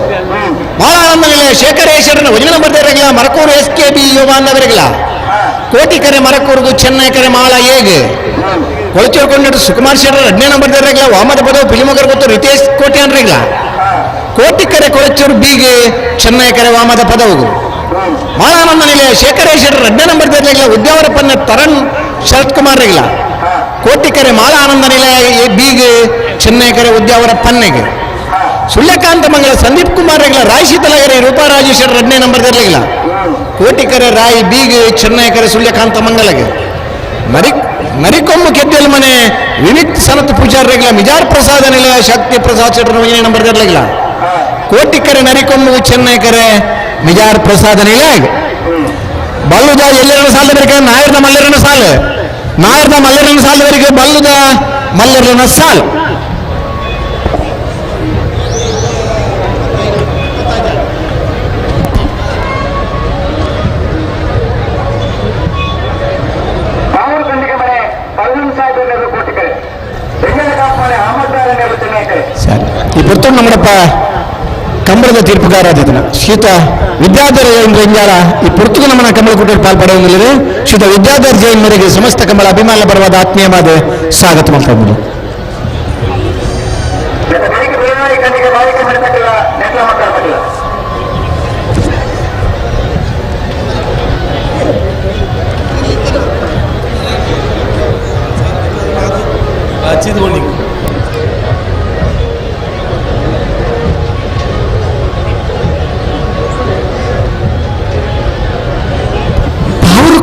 ಭಾಳ ಆನಂದ ನಿಲಯ ಶೇಖರ್ ಶೆಟ್ಟರ್ನ ಒಂದನೇ ನಂಬರ್ ತೆರಗಿಲ್ಲ, ಮರಕೂರು ಎಸ್ ಕೆ ಬಿ ಯುವ ಬಾಂಧವರಿಗಿಲ್ಲ, ಕೋಟಿಕೆರೆ ಮರಕೂರ್ಗು ಚೆನ್ನೈಕೆರೆ ಮಾಳ ಏಗೆ ಕೊಳಚೂರು ಕೊಂಡಟ್ಟು ಸುಕುಮಾರ್ ಶೆಟ್ಟರ್ 2ನೇ ನಂಬರ್ ತೆರಗಿಲ್ಲ, ವಾಮದ ಪದವು ಪಿಲಿಮೊಗರ್ ಗೊತ್ತು ರಿತೇಶ್ ಕೋಟೆ ಅನ್ರಿಗಿಲ್ಲ, ಕೋಟಿಕೆರೆ ಕೊಳಚೂರು ಬಿಗೆ ಚೆನ್ನೈಕೆರೆ ವಾಮದ ಪದವು ಮಾಳಾನಂದ ನಿಲಯ ಶೇಖರ ಶೆಟ್ಟರ್ 2ನೇ ನಂಬರ್ ತೆರಲಿಲ್ಲ, ಉದ್ಯಾವರ ಪನ್ನ ತರಣ್ ಶರತ್ ಕುಮಾರ್ ರೆಗಿಲ್ಲ, ಕೋಟಿಕೆರೆ ಮಾಳ ಆನಂದ ನಿಲಯ ಬಿಗೆ ಚೆನ್ನೈಕೆರೆ ಉದ್ಯಾವರ ಪನ್ನೆಗೆ ಸುಳ್ಯಕಾಂತ ಮಂಗಳ ಸಂದೀಪ್ ಕುಮಾರ್ ರೆಗಿಲ್ಲ, ರಾಯ್ ಶೀತಲಗರೆ ರೂಪಾ ರಾಜೇಶ್ವರ 2ನೇ ನಂಬರ್ ತೆರಲಿಲ್ಲ, ಕೋಟಿಕೆರೆ ರಾಯ್ ಬಿಗೆ ಚೆನ್ನೈಕೆರೆ ಸುಳ್ಯಕಾಂತ ಮಂಗಳಗೆ ನರಿಕೊಂಬು ಕೆದ್ದೆಲ್ ಮನೆ ವಿವಿಕ್ ಸನತ್ ಪೂಜಾರ್ ರೆಗಿಲ್ಲ, ಮಿಜಾರ್ ಪ್ರಸಾದ ನಿಲಯ ಶಕ್ತಿ ಪ್ರಸಾದ್ ಶೆಟ್ಟರ್ 1ನೇ ನಂಬರ್ ತೆರಲಿಲ್ಲ, ಕೋಟಿಕೆರೆ ನರಿಕೊಂಬು ಚೆನ್ನೈಕೆರೆ ಮಿಜಾರ್ ಪ್ರಸಾದ ನಿಲಯ ಬಲ್ಲುದ ಎಲ್ಲರನ್ನ ಸಾಲದವರೆಗೆ ನಾಯರ್ನ ಮಲ್ಲರನ್ನ ಸಾಲು, ನಾಯರ್ನ ಮಲ್ಲರನ್ನ ಸಾಲದವರೆಗೆ ಬಲ್ಲುದ ಮಲ್ಲರನ್ನ ಸಾಲು. ಸರಿ, ಈ ಪುರ್ತೂರು ನಮ್ಮಡಪ್ಪ ಕಂಬಳದ ತೀರ್ಪುಗಾರಾದಿದ್ದನ ಶ್ರೀತ ವಿದ್ಯಾಧರ ಜೈನ್ ಈ ಪುರ್ತುಗು ನಮ್ಮನ ಕಂಬಳ ಕೂಟದ ಪಾಲ್ಪಡೆಯುವುದಿಲ್ಲದೆ ಶ್ರೀತ ವಿದ್ಯಾಧರ ಜೈನ್ ಮೇರೆಗೆ ಸಮಸ್ತ ಕಂಬಳ ಅಭಿಮಾನ ಬರವಾದ ಆತ್ಮೀಯವಾದ ಸ್ವಾಗತ ಮಾಡ್ತಾ ಇದ್ದೀನಿ.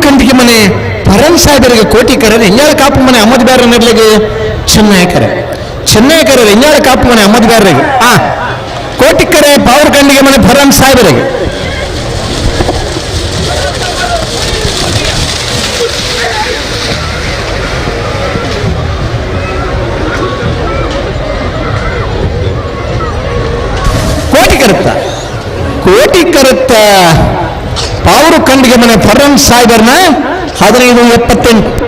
ಕಂಡಿಗೆ ಮನೆ ಪರಂ ಸಾಹೇಬರಿಗೆ ಕೋಟಿ ಕರೆ ಎಂಜಾಳ ಕಾಪು ಮನೆ ಅಹಮದ್ ಬ್ಯಾರ ನೆರ್ಲಿಗೆ ಚೆನ್ನೈಕರೆ ಚೆನ್ನೈಕರೆ ಎಂಜಾಳ ಕಾಪು ಮನೆ ಅಹಮದ್ ಬ್ಯಾರರಿಗೆ ಆ ಕೋಟಿ ಕರೆ ಪಾವರ್ ಕಂಡಿಗೆ ಮನೆ ಪರಂ ಸಾಹೇಬರಿಗೆ. ಕೋಟಿ ಕರುತ್ತ ಕೋಟಿ ಕರುತ್ತ ಪಾವರು ಕಂಡಿಗೆ ಮನೆ ಫರ್ರಂ ಸಾಹೇಬರ್ನ 1578.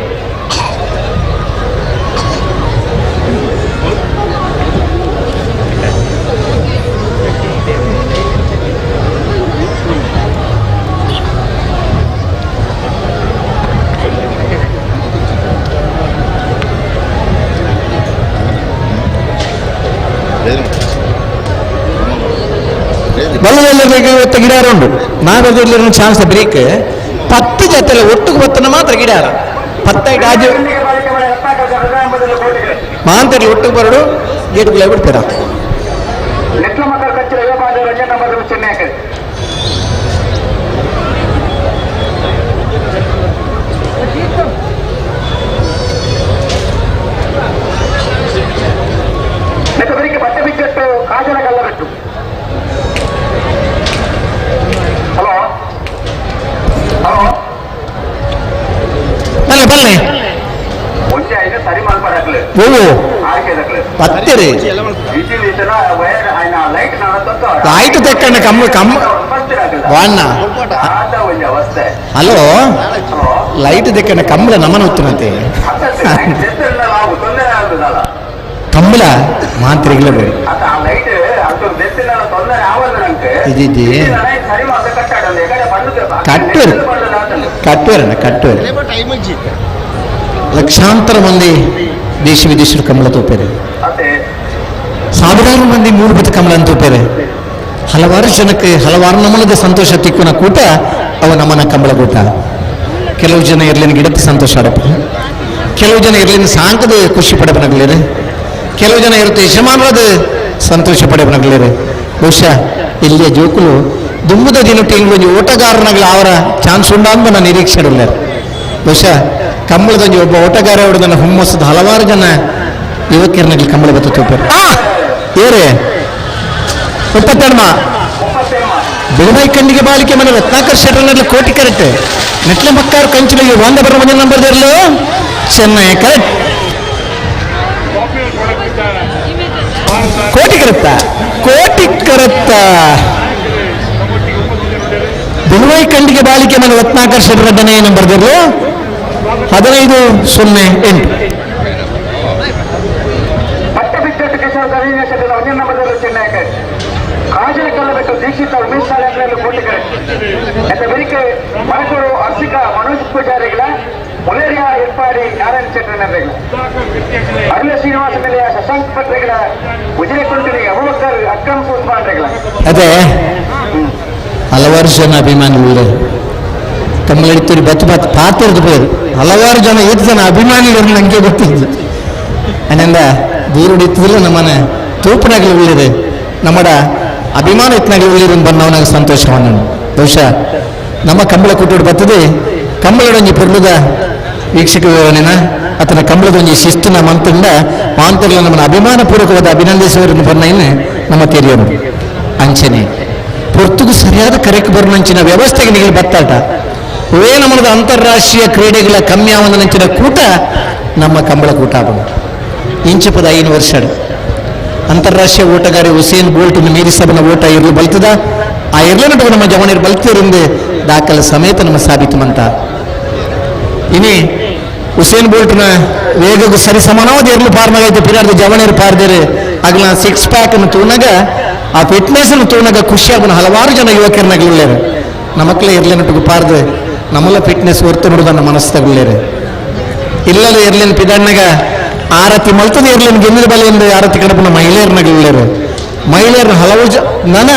ಬಲ್ಲದೆಲ್ಲರಿಗೆ ಒತ್ತ ಗಿಡಾರ ಉಂಟು ನಾವೆಲ್ಲ ಚಾನ್ಸ್ ಬ್ರೇಕ್ 10 ಜೊತೆಲ್ಲ ಒಟ್ಟಿಗೆ ಬತ್ತನ ಮಾತ್ರ ಗಿಡಾರ 10 ಆಜು ಮಾಂತರ್ಲಿ ಒಟ್ಟಿಗೆ ಬರಡು ಗೇಟ್ಗಳ ಬಿಡ್ತೀರ. ಬಲ್ಲೆ ಬಲ್ಲೆ ಪತ್ತಿರಿ ಲೈಟ್ ತೆಕ್ಕಣ್ಣ ಕಮ್ಮ ಕಮ್ಮ ವಾಣ್ಣ ಹಲೋ ಲೈಟ್ ತೆಕ್ಕಣ್ಣ ಕಂಬಳ ನಮನ ಉತ್ತನತೆ ಕಂಬಳ ಮಾಂತ್ರಿಗಳ ಬೇಡ ಇದಿದೆ ಕಟ್ಟುವರು ಕಟ್ಟುವರಣ್ಣ ಕಟ್ಟುವರು ಲಕ್ಷಾಂತರ ಮಂದಿ ದೇಶ ವಿದೇಶದ ಕಂಬಳ ತೋಪೇರು. ಸಾವಿರಾರು ಮಂದಿ ಮೂರು ಕಮಲ ಅಂತ ಹಲವಾರು ಜನಕ್ಕೆ ಹಲವಾರು ನಮೂನದ ಸಂತೋಷ ತಿಕ್ಕುನ ಕೂಟ ಅವ ನಮ್ಮನ ಕಂಬಳ ಕೂಟ. ಕೆಲವು ಜನ ಇರ್ಲಿನ ಗಿಡದ ಸಂತೋಷ ಆಡಪ್ಪ, ಕೆಲವು ಜನ ಇರ್ಲಿನ ಸಾಂಕದ ಖುಷಿ ಪಡಪನಗಲಿರಿ, ಕೆಲವು ಜನ ಇರುತ್ತೆ ಯಜಮಾನರದ ಸಂತೋಷ ಪಡಪನಗಲಿರಿ. ಬಹುಶಃ ಇಲ್ಲಿಯ ಜೋಕುಲು ದುಂಬುದ ದಿನ ತಿಂಗಳು ಓಟಗಾರನಾಗಲಿ ಅವರ ಚಾನ್ಸ್ ಉಂಡಾಂಬ ನನ್ನ ನಿರೀಕ್ಷೆ ಇರಲಿಲ್ಲ. ಬಹುಶಃ ಕಂಬಳದೊಂದು ಒಬ್ಬ ಓಟಗಾರ ನನ್ನ ಹುಮ್ಮಸ್ಸದ ಹಲವಾರು ಜನ ಯುವಕರನಾಗಲಿ ಕಂಬಳ ಬತ್ತ ತೋಪಾರ. ಏರೇ 32 ಬಿಳುಮೈ ಕಣ್ಣಿಗೆ ಬಾಲಿಕೆ ಮನೆ ರತ್ನಾಕರ್ ಶೆಟ್ಟರ್ನಲ್ಲಿ ಕೋಟಿ ಕರೆಕ್ಟ್ ನೆಟ್ಲೆ ಮಕ್ಕಾರು ಕಂಚಿನ ಒಂದ ಬರೋ ಮನೆ ನಂಬರ್ ಇರಲು ಚೆನ್ನೈ ಕರೆಕ್ಟ್ ಕೋಟಿ ಕರೆಕ್ತ ಕೋಟಿ ಕರೆಕ್ತ ಬಿಳುವೈ ಕಂಡಿಗೆ ಬಾಲಿಕೆ ಮನೆ ರತ್ನಾಕರ್ ಶೆಟ್ಟರ್ ದನೇ ನಂಬರ್ ಇರಲು 15-08. ದೀಕ್ಷಿತ ಉಮೇಶ್ ಸಾಲೆ ಕೋಟಿಕರೆ ಬೆರಿಕೆ ಮರಕೂರು ಅರ್ಷಿಕ ಮನೋಜ್ ಪೂಜಾರಿಗಳ ಮುಲೇರಿಯಾ ಏರ್ಪಾಡಿ ನಾರಾಯಣ ಶೆಟ್ಟರ್ನವರೆಗಳ ಅರುಣ ಶ್ರೀನಿವಾಸ ಮೇಲೆಯ ಶಶಾಂಕ್ ಪತ್ರಿಗಳ ಉಜಿರೆಕುಂಟಲಿ ಅಬೂಬಕ್ಕರ್ ಅಕ್ರಮ್ ಉಸ್ಮಾನ್ರೆಗಳ. ಅದೇ ಹಲವಾರು ಜನ ಅಭಿಮಾನಿಗಳು ಕಮ್ಮಲಡಿತೂರಿ ಬತ್ತು ಬತ್ತು ಪಾತ್ರದ ಪೇರು ಹಲವಾರು ಜನ ಏತು ಜನ ಅಭಿಮಾನಿಗಳು ನನಗೆ ಗೊತ್ತಿದ್ದು. ಅನ್ನಂದ ದೂರುಡಿತ್ತದಿಲ್ಲ ನಮ್ಮನೆ ತೂಪನಾಗಲಿ ಉಳಿದೆ ನಮ್ಮಡ ಅಭಿಮಾನ ಇತ್ತನಾಗಲಿ ಉಳಿರು ಬನ್ನವನಾಗ ಸಂತೋಷವನ್ನು. ಬಹುಶಃ ನಮ್ಮ ಕಂಬಳ ಕೂಟೋಡು ಬರ್ತದೆ ಕಂಬಳದೊಂಜಿ ಪೊರ್ಲುದ ವೀಕ್ಷಕ ವಿವರಣೆನ ಆತನ ಕಂಬಳದೊಂಜಿ ಶಿಸ್ತಿನ ಮಂತಂಡ ಮಾಂತರ್ಲ ನಮ್ಮನ್ನು ಅಭಿಮಾನ ಪೂರ್ವಕವಾದ ಅಭಿನಂದಿಸುವವರನ್ನು ಬನ್ನ ನಮ್ಮ ತೆರೆಯೋನು ಅಂಚನೆ ಪೊರ್ತುಗು ಸರಿಯಾದ ಕರೆಕ್ ಬರುನಂಚಿನ ವ್ಯವಸ್ಥೆಗೆ ನಿಗಲಿ ಬತ್ತಾಟ ಇವೇ ನಮ್ಮದ ಅಂತಾರಾಷ್ಟ್ರೀಯ ಕ್ರೀಡೆಗಳ ಕಮ್ಯಾವನ ಕೂಟ ನಮ್ಮ ಕಂಬಳ ಕೂಟ ಆಗೋಣ. ಇಂಚಪದ 5 ವರ್ಷ ಅಂತಾರಾಷ್ಟ್ರೀಯ ಓಟಗಾರಿ ಹುಸೇನ್ ಬೋಲ್ಟ್ ಮೀರಿಸಬನ ಓಟ ಇರಲು ಬಲ್ತದ ಆ ಇರ್ಲನಟು ನಮ್ಮ ಜವನಿರು ಬಲ್ತಿರಿಂದ ದಾಖಲೆ ಸಮೇತ ನಮ್ಮ ಸಾಬೀತು ಮಂತ. ಇನಿ ಹುಸೇನ್ ಬೋಲ್ಟ್ನ ವೇಗಕ್ಕೂ ಸರಿ ಸಮಾನವಾದ ಇರಲು ಪಾರ್ನಾಗೈತೆ ಪಿರಾರ್ದ ಜವನಿರು ಪಾರ್ದೇರು ಆಗಲ 6 ಪ್ಯಾಕ್ ಅನ್ನು ತೂನಾಗ ಆ ಫಿಟ್ನೆಸ್ ಅನ್ನು ತೂನಾಗ ಖುಷಿಯಾಗುವ ಹಲವಾರು ಜನ ಯುವಕರನ್ನಾಗಲಿಲ್ಲೇರು. ನಮಕ್ಲೆ ಇರ್ಲೇನಟು ಪಾರ್ದು ನಮ್ಮಲ್ಲ ಫಿಟ್ನೆಸ್ ಹೊರ್ತು ನೋಡೋದನ್ನ ಮನಸ್ಸು ತಗೊಳ್ಳೇರು. ಇಲ್ಲಲ್ಲ ಇರ್ಲೇನು ಪಿದಾಡ್ನಾಗ ಆರತಿ ಮಲ್ತದ ಇರ್ಲೇನು ಗೆನ್ನದ ಬಲೆಯಿಂದ ಆರತಿ ಕಡಪನ ಮಹಿಳೆಯರನ್ನಾಗಲಿಲ್ಲೇರು. ಮಹಿಳೆಯರ ಹಲವು ಜ ನನ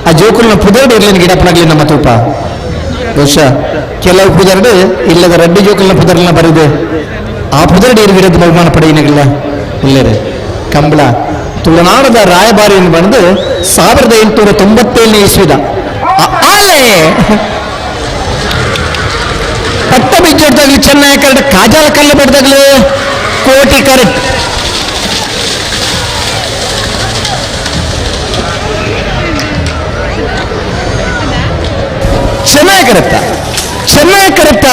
ಆ ಜೋಕುಲ್ನ ಪುದರ್ಡು ಇರ್ಲೇನು ಗಿಡಪ್ಪನಾಗಲಿ ನಮ್ಮ ತೂಪ. ಬಹುಶಃ ಕೆಲವು ಪುದರ್ಡು ಇಲ್ಲದ ರಡ್ಡಿ ಜೋಕುಲ್ನ ಪುದರ್ನ ಬರೆದು ಆ ಪುದರ್ಡು ಇರು ಗಿಡದ ಬಹುಮಾನ ಪಡೆಯನಾಗಿಲ್ಲ ಇಲ್ಲೇರೆ. ಕಂಬಳ ತುಳುನಾಡದ ರಾಯಭಾರಿಯನ್ನು ಬಂದು 1897ನೇ ಇಸ್ವಿದ ಆಲೆ ಪಟ್ಟ ಬಿಜ್ಜೋಡ್ದಾಗ್ಲಿ ಚೆನ್ನೈ ಕರೆಕ್ಟ್ ಕಾಜಾಲ ಕಲ್ಲು ಬಡ್ದಾಗ್ಲಿ ಕೋಟಿ ಕರೆಕ್ಟ್. ಚೆನ್ನೈ ಕರೆಕ್ಟ ಚೆನ್ನೈ ಕರೆಕ್ಟ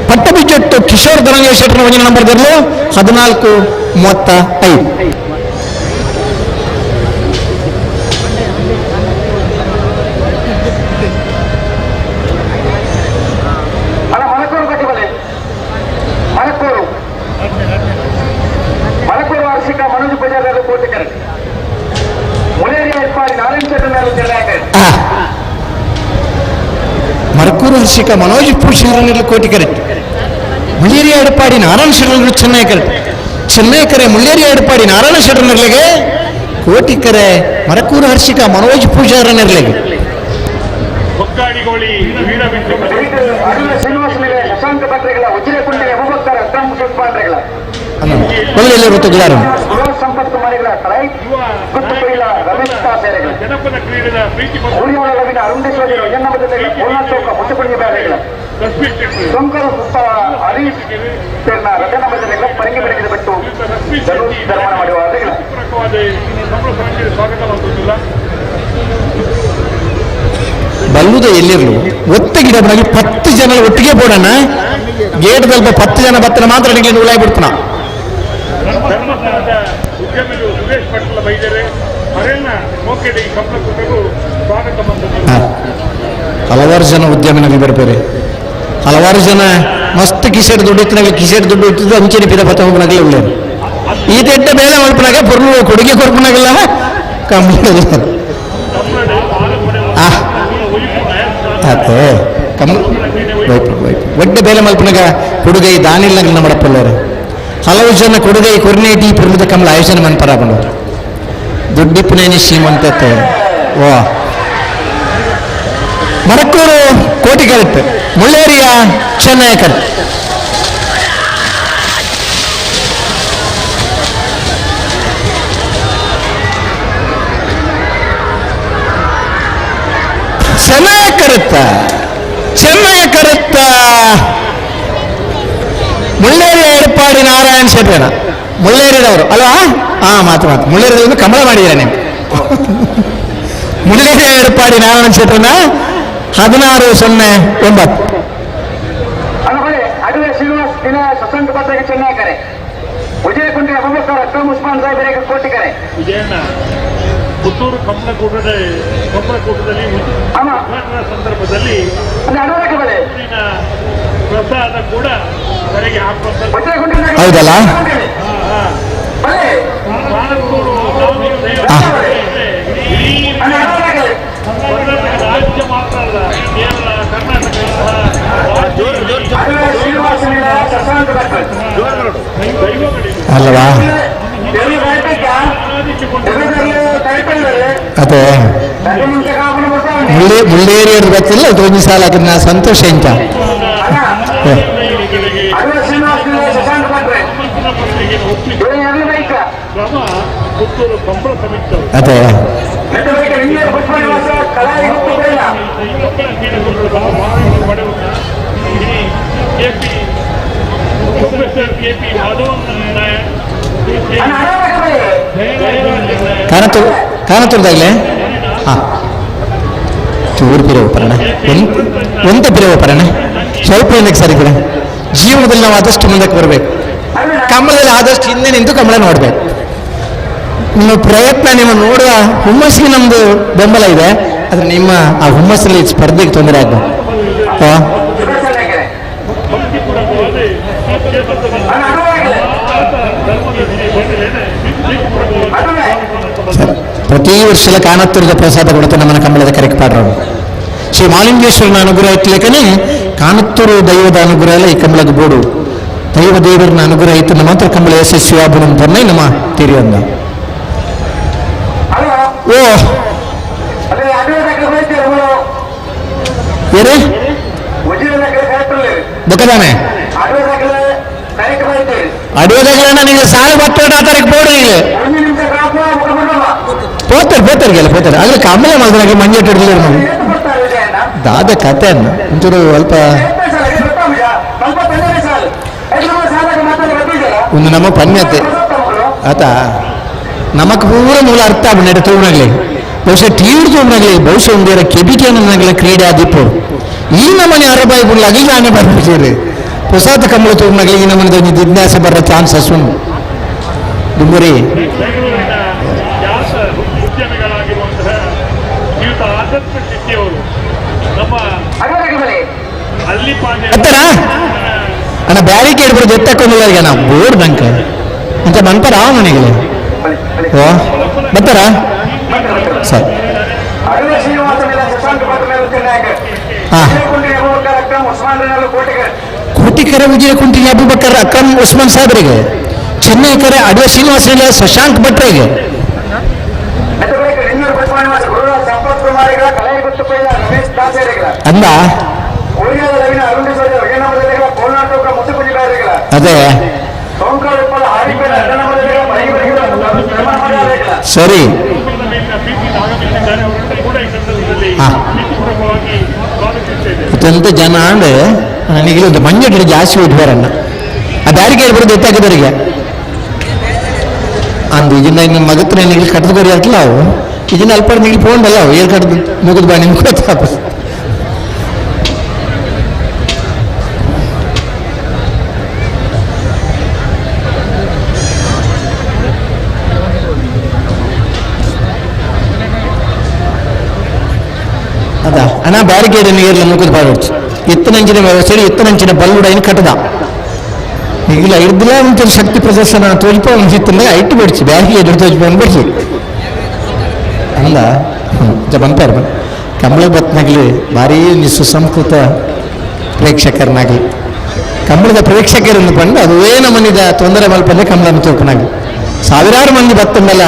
ಪಟ್ಟ ಬಿಜ್ಜೊಟ್ಟು ಕಿಶೋರ್ ಧನಂಜಯ ಶೆಟ್ಟರ್ ಒಂದಿನ ನಂಬರ್ ಬರ್ಲು 14-35. ಮರಕೂರು ಹರ್ಷಿಕ ಮನೋಜ್ ಪೂಜಾರನಲ್ಲಿ ಕೋಟಿ ಕರೆಕ್ಟ್ ಮುಳ್ಳೇರಿ ಎಡಪಾಡಿ ನಾರಾಯಣ ಶೆಟ್ಟರ್ ಚೆನ್ನೈ ಕರೆಕ್ಟ್ ಚೆನ್ನೈ ಕರೆ ಮುಳ್ಳೇರಿ ಎಡಪಾಡಿ ನಾರಾಯಣ ಶೆಟ್ಟರ್ನರ್ಲಿಗೆ ಕೋಟಿ ಕರೆ ಮರಕೂರು ಹರ್ಷಿಕ ಮನೋಜ್ ಪೂಜಾರನರ್ಲಿಗೆ. ಬಲ್ಲುದ ಎಲ್ಲಿರ್ಲು ಒತ್ತ ಗಿಡ ಬಡಗಿ 10 ಜನ ಒಟ್ಟಿಗೆ ಬೋಡಣ್ಣ ಗೇಟ್ ದಲ್ಪ 10 ಜನ ಬತ್ತನ ಮಾತ್ರ ಉಳಾಯಿ ಬಿಡ್ತಾನ. ಧರ್ಮಸ್ಥಳದ ಉದ್ಯಮಿಗಳು ಸುರೇಶ್ ಪಟ್ಲ ಬೈದರೆ ಅರೆನ್ನ ಮೋಕೆಡಿ ಕಂಬಳ ಕೂಟಗೂ ಸ್ವಾಗತ. ಹಲವಾರು ಜನ ಉದ್ಯಮಿನಲ್ಲಿ ಬರ್ಬೇರೆ ಹಲವಾರು ಜನ ಮಸ್ತ್ ಕಿಸೆಟ್ ದುಡ್ಡು ಇತ್ತು ಕಿಸೆಟ್ ದುಡ್ಡು ಇಟ್ಟಿದ್ದು ಅಂಚೆನೆ ಪಿದ ಪತ್ತ ಹೋಗ್ನಾಗಲೇ ಉಳ್ಳೇರು. ಈ ತೆಟ್ಟ ಬೇಲೆ ಮಲ್ಪನಾಗ ಪೊರ್ಲು ಕೊಡುಗೆ ಕೊರ್ಪನಾಗಲ್ಲ ಕಂಬಳ ಆತೆ ಕಮ್ ವೈಪು ವೈಪು ಒಡ್ಡೆ ಬೇಲೆ ಮಲ್ಪನಾಗ ಕೊಡುಗೈ ದಾನಿಲ್ಲ ನಮ್ಮಡಪ್ಪಲ್ಲರು. ಹಲವು ಜನ ಕೊಡುಗೈ ಕೊರ್ನೇಟಿ ಪೊರ್ಲುದ ಕಮಲ ಆಯೋಜನೆ ಮನ್ಪರಾಗೊಂಡವರು. ದುಡ್ಡಿಪ್ಪನೇನಿ ಶ್ರೀಮಂತತೆ. ವಾ ಮರಕ್ಕೂರು ಕೋಟಿಕರಟ್ ಮುಳ್ಳೇರಿಯ ಚೆನ್ನಯ್ಯಕರ್. ಚೆನ್ನಯ್ಯ ಕರುತ್ತ, ಚೆನ್ನಯ್ಯ ಕರುತ್ತ ಮುಳ್ಳೇರಿಯ ಎಡಪಾಡಿ ನಾರಾಯಣ ಶೆಟ್ಟಣ ಮುಳ್ಳೇರಿದವರು ಅಲ್ವಾ? ಹಾ ಮಾತು ಮಾತು ಮುಳ್ಳೇರಿದವರು ಕಮಲ ಮಾಡಿದ್ದೀರಾ ನೀವು. ಮುಳ್ಳೇರಿಯ ಎಡಪಾಡಿ ನಾರಾಯಣ ಶೆಟ್ಟನ 16-09. ಅಡುವೆ ಶ್ರೀನಿವಾಸ್ ದಿನ ಸಸಂತ ಪತ್ರಕ್ಕೆ ಚೆನ್ನಯ್ಯಕರೆ ವಿಜಯಕುಂಟೆ ಅಬೂಬಕರ್ ಅಕ್ರಮ್ ಉಸ್ಮಾನ್ ಸಾಹೇಬರಿಗೆ ಕೋಟಿಕರೆ. ವಿಜಯಣ್ಣ ಪುತ್ತೂರು ಕಂಬಳಕೂಟದಲ್ಲಿ ಉದ್ಘಾಟನಾ ಸಂದರ್ಭದಲ್ಲಿ ಪ್ರಸಾದ ಕೂಡ ಕರೆಗೆ ಹಾಕುವಂತ. ಹೌದಲ್ಲ? ರಾಜ್ಯ ಮಾತ್ರ ಅಲ್ಲ, ಕೇರಳ ಕರ್ನಾಟಕ ಅಲ್ವಾ? ಅದೇ ಮುಳ್ಳೇರಿಯವ್ರು ಗೊತ್ತಿಲ್ಲ, ಒಂದು ಸಾಲ ಹಾಕಿದ್ ಸಂತೋಷ ಎಂತ ಅದೇ ಕಾನತೂರು ಕಾನತೂರ್ದಾಗಲೇ ಹಾಂ ಚೂರು ಪಿರವು ಪರಣ ಒಂದ ಪಿರವು ಪರಣ ಸ್ವಲ್ಪ ಏನಕ್ಕೆ ಸರಿ ಬಿಡ. ಜೀವನದಲ್ಲಿ ನಾವು ಆದಷ್ಟು ಮುಂದಕ್ಕೆ ಬರಬೇಕು, ಕಮಲದಲ್ಲಿ ಆದಷ್ಟು ಹಿಂದೆ ನಿಂತು ಕಮಲ ನೋಡಬೇಕು. ನಿಮ್ಮ ಪ್ರಯತ್ನ, ನಿಮ್ಮ ನೋಡುವ ಹುಮ್ಮಸ್ಸಿಗೆ ನಮ್ಮದು ಬೆಂಬಲ ಇದೆ, ಆದರೆ ನಿಮ್ಮ ಆ ಹುಮ್ಮಸ್ಸಲ್ಲಿ ಸ್ಪರ್ಧೆಗೆ ತೊಂದರೆ ಆಗಬೇಕು. ಪ್ರತಿ ವರ್ಷದ ಕಾನತ್ತೂರದ ಪ್ರಸಾದ ಕೊಡುತ್ತೆ ನಮ್ಮನ್ನ ಕಂಬಳದ ಕರೆಕ್ ಪಾಡ್ರವರು. ಶ್ರೀ ಮಾಲಿಂಗೇಶ್ವರನ ಅನುಗ್ರಹ ಇಟ್ಲೇಕನೆ ಕಾನತ್ತೂರು ದೈವದ ಅನುಗ್ರಹ ಎಲ್ಲ ಈ ಕಂಬಳಕ್ಕೆ ಬೋಡು. ದೈವ ದೇವರನ್ನ ಅನುಗ್ರಹ ಇತ್ತು ನಮ್ಮ ಮಾತ್ರ ಕಂಬಳ ಯಶಸ್ವಿ ಆಗುವಂತನ್ನೇ ನಮ್ಮ ತಿರಿಯೊಂದ. ಓ ಏನೇ ಬೊಕ್ಕದಾನೆ ಅಡಿಯೋದಾಗಲೇ ನಿಮಗೆ ಸಾಲು ಬತ್ತೋಟ ಆ ತಾರೀಕು ಬೋಡು. ಈಗ ಪೋತಾರೆ ಪೋತಾರಿಗೆಲ್ಲ ಪೋತಾರೆ ಆಗಲೇ ಕಮಲ ಮಾಡಿದ್ರೆ ಮಂಜೆಟ್ಟು ಹಿಡಿದಿಲ್ಲ ನಾವು ದಾದ ಕತೆ ಅನ್ನ ಒಂಚೂರು ಅಲ್ಪ ಒಂದು ನಮ್ಮ ಪನ್ಯತೆ ಆತ ನಮಕ್ ಪೂರ ಮೂಲ ಅರ್ಥ ಆಗ್ಬಿಡ ತೂರ್ನಾಗ್ಲಿ ಬಹುಶಃ ಟಿವಿ ತೂರ್ನಾಗ್ಲಿ ಬಹುಶಃ ಒಂದೇರ ಕೆಬಿಕೆ ನನ್ನಾಗಲಿ ಕ್ರೀಡೆ ಆದಿಪ್ಪು ಈ ನಮ್ಮನೆ ಅರಬಾಯಿ ಬಿಡ್ಲ ಅಗಿ ನಾನೇ ಬರ್ಬಿಟ್ಟಿರಿ ಹೊಸಾದ ಕಮಲ ತೂರ್ನಾಗ್ಲಿ ಈ ನಮ್ಮನೆ ಒಂದು ಜಿಜ್ಞಾಸೆ ಬರೋ ಚಾನ್ಸಸ್ ಉಂಟು ದುಂಬುರಿ. ಅಣ್ಣ ಬ್ಯಾರಿಕೇಡ್ ಬರೋದು ಎತ್ತಕ್ಕೊಂದಿಲ್ಲ ಈಗ ನಾವು ಬೋರ್ಡ್ ನಂಕ ಅಂತ ಬಂತಾರ ಮನೆಗೆ ಓ ಬರ್ತಾರಾ ಸರಿ. ಹಾಂ ಕೋಟಿಕರ ವಿಜಯ ಕುಂಟಿ ಅಬೂಬಕರ್ ಅಕ್ರಮ್ ಉಸ್ಮಾನ್ ಸಾಹೇಬರಿಗೆ, ಚೆನ್ನೈ ಕರೆ ಅಡುವ ಶ್ರೀನಿವಾಸ ಶಶಾಂಕ್ ಭಟ್ರಿಗೆ, ಅಂದ ಅದೇ ಸರಿ. ಅತ್ಯಂತ ಜನ ಅಂದ್ರೆ ನನಗೆ ಒಂದು ಮಂಜು ಜಾಸ್ತಿ ಹೋದ್ಬಾರಣ್ಣ ಆ ಬ್ಯಾರಿಕೇಡ್ ಬರೋದು ಎತ್ತಾಕಿದವರಿಗೆ ಅಂದು ಇದನ್ನ ಇನ್ನು ಮಗತ್ರ ನಿಲ್ಲಿ ಕಟ್ಟದ ಬರಿ ಹಾಕಲ್ಲ ಅವು ಇದನ್ನ ಅಲ್ಪ ನಿಲ್ಲಿ ಫೋನ್ ಅಲ್ಲ ಅವು ಏರ್ ಕಟ್ಟದು ಮುಗಿದ್ ಬಾ ನಿಮ್ಗೆ ಗೊತ್ತಾಪ. ಅದ ಅಣ್ಣ ಬ್ಯಾರಿಕೇಡ್ ನೀರ್ಲ ಮುಗಿದ್ ಬಾರೊಡ್ಚು ಎತ್ತನಂಚಿನ ವ್ಯವಸ್ಥೆ ಎತ್ತನಂಚಿನ ಬಲ್ಲುಡೈನ್ ಕಟ್ಟದ ಇಲ್ಲ ಇರ್ದಿಲ್ಲ ಒಂಚೂರು ಶಕ್ತಿ ಪ್ರದರ್ಶನ ತೋಜ್ಪ ಒಂಜಿತ್ತಂದ್ರೆ ಐಟು ಬಿಡ್ಚಿ ಬ್ಯಾರಿಕೇಡ್ ತೋಜ್ಪ ಬಿಡ್ಸಿ ಅಲ್ಲ ಬಂತಾರೆ ಕಂಬಳ ಬತ್ನಾಗಲಿ ಭಾರೀ ಸುಸಂಸ್ಕೃತ ಪ್ರೇಕ್ಷಕರನಾಗಲಿ ಕಂಬಳದ ಪ್ರೇಕ್ಷಕರನ್ನು ಬಂದು ಅದುವೇ ನಮ್ಮನಿದ ತೊಂದರೆ ಮಲ್ಪಂದ್ರೆ ಕಂಬಳನ ತೋಪನಾಗಲಿ ಸಾವಿರಾರು ಮಂದಿ ಬತ್ತಂದಲ್ಲ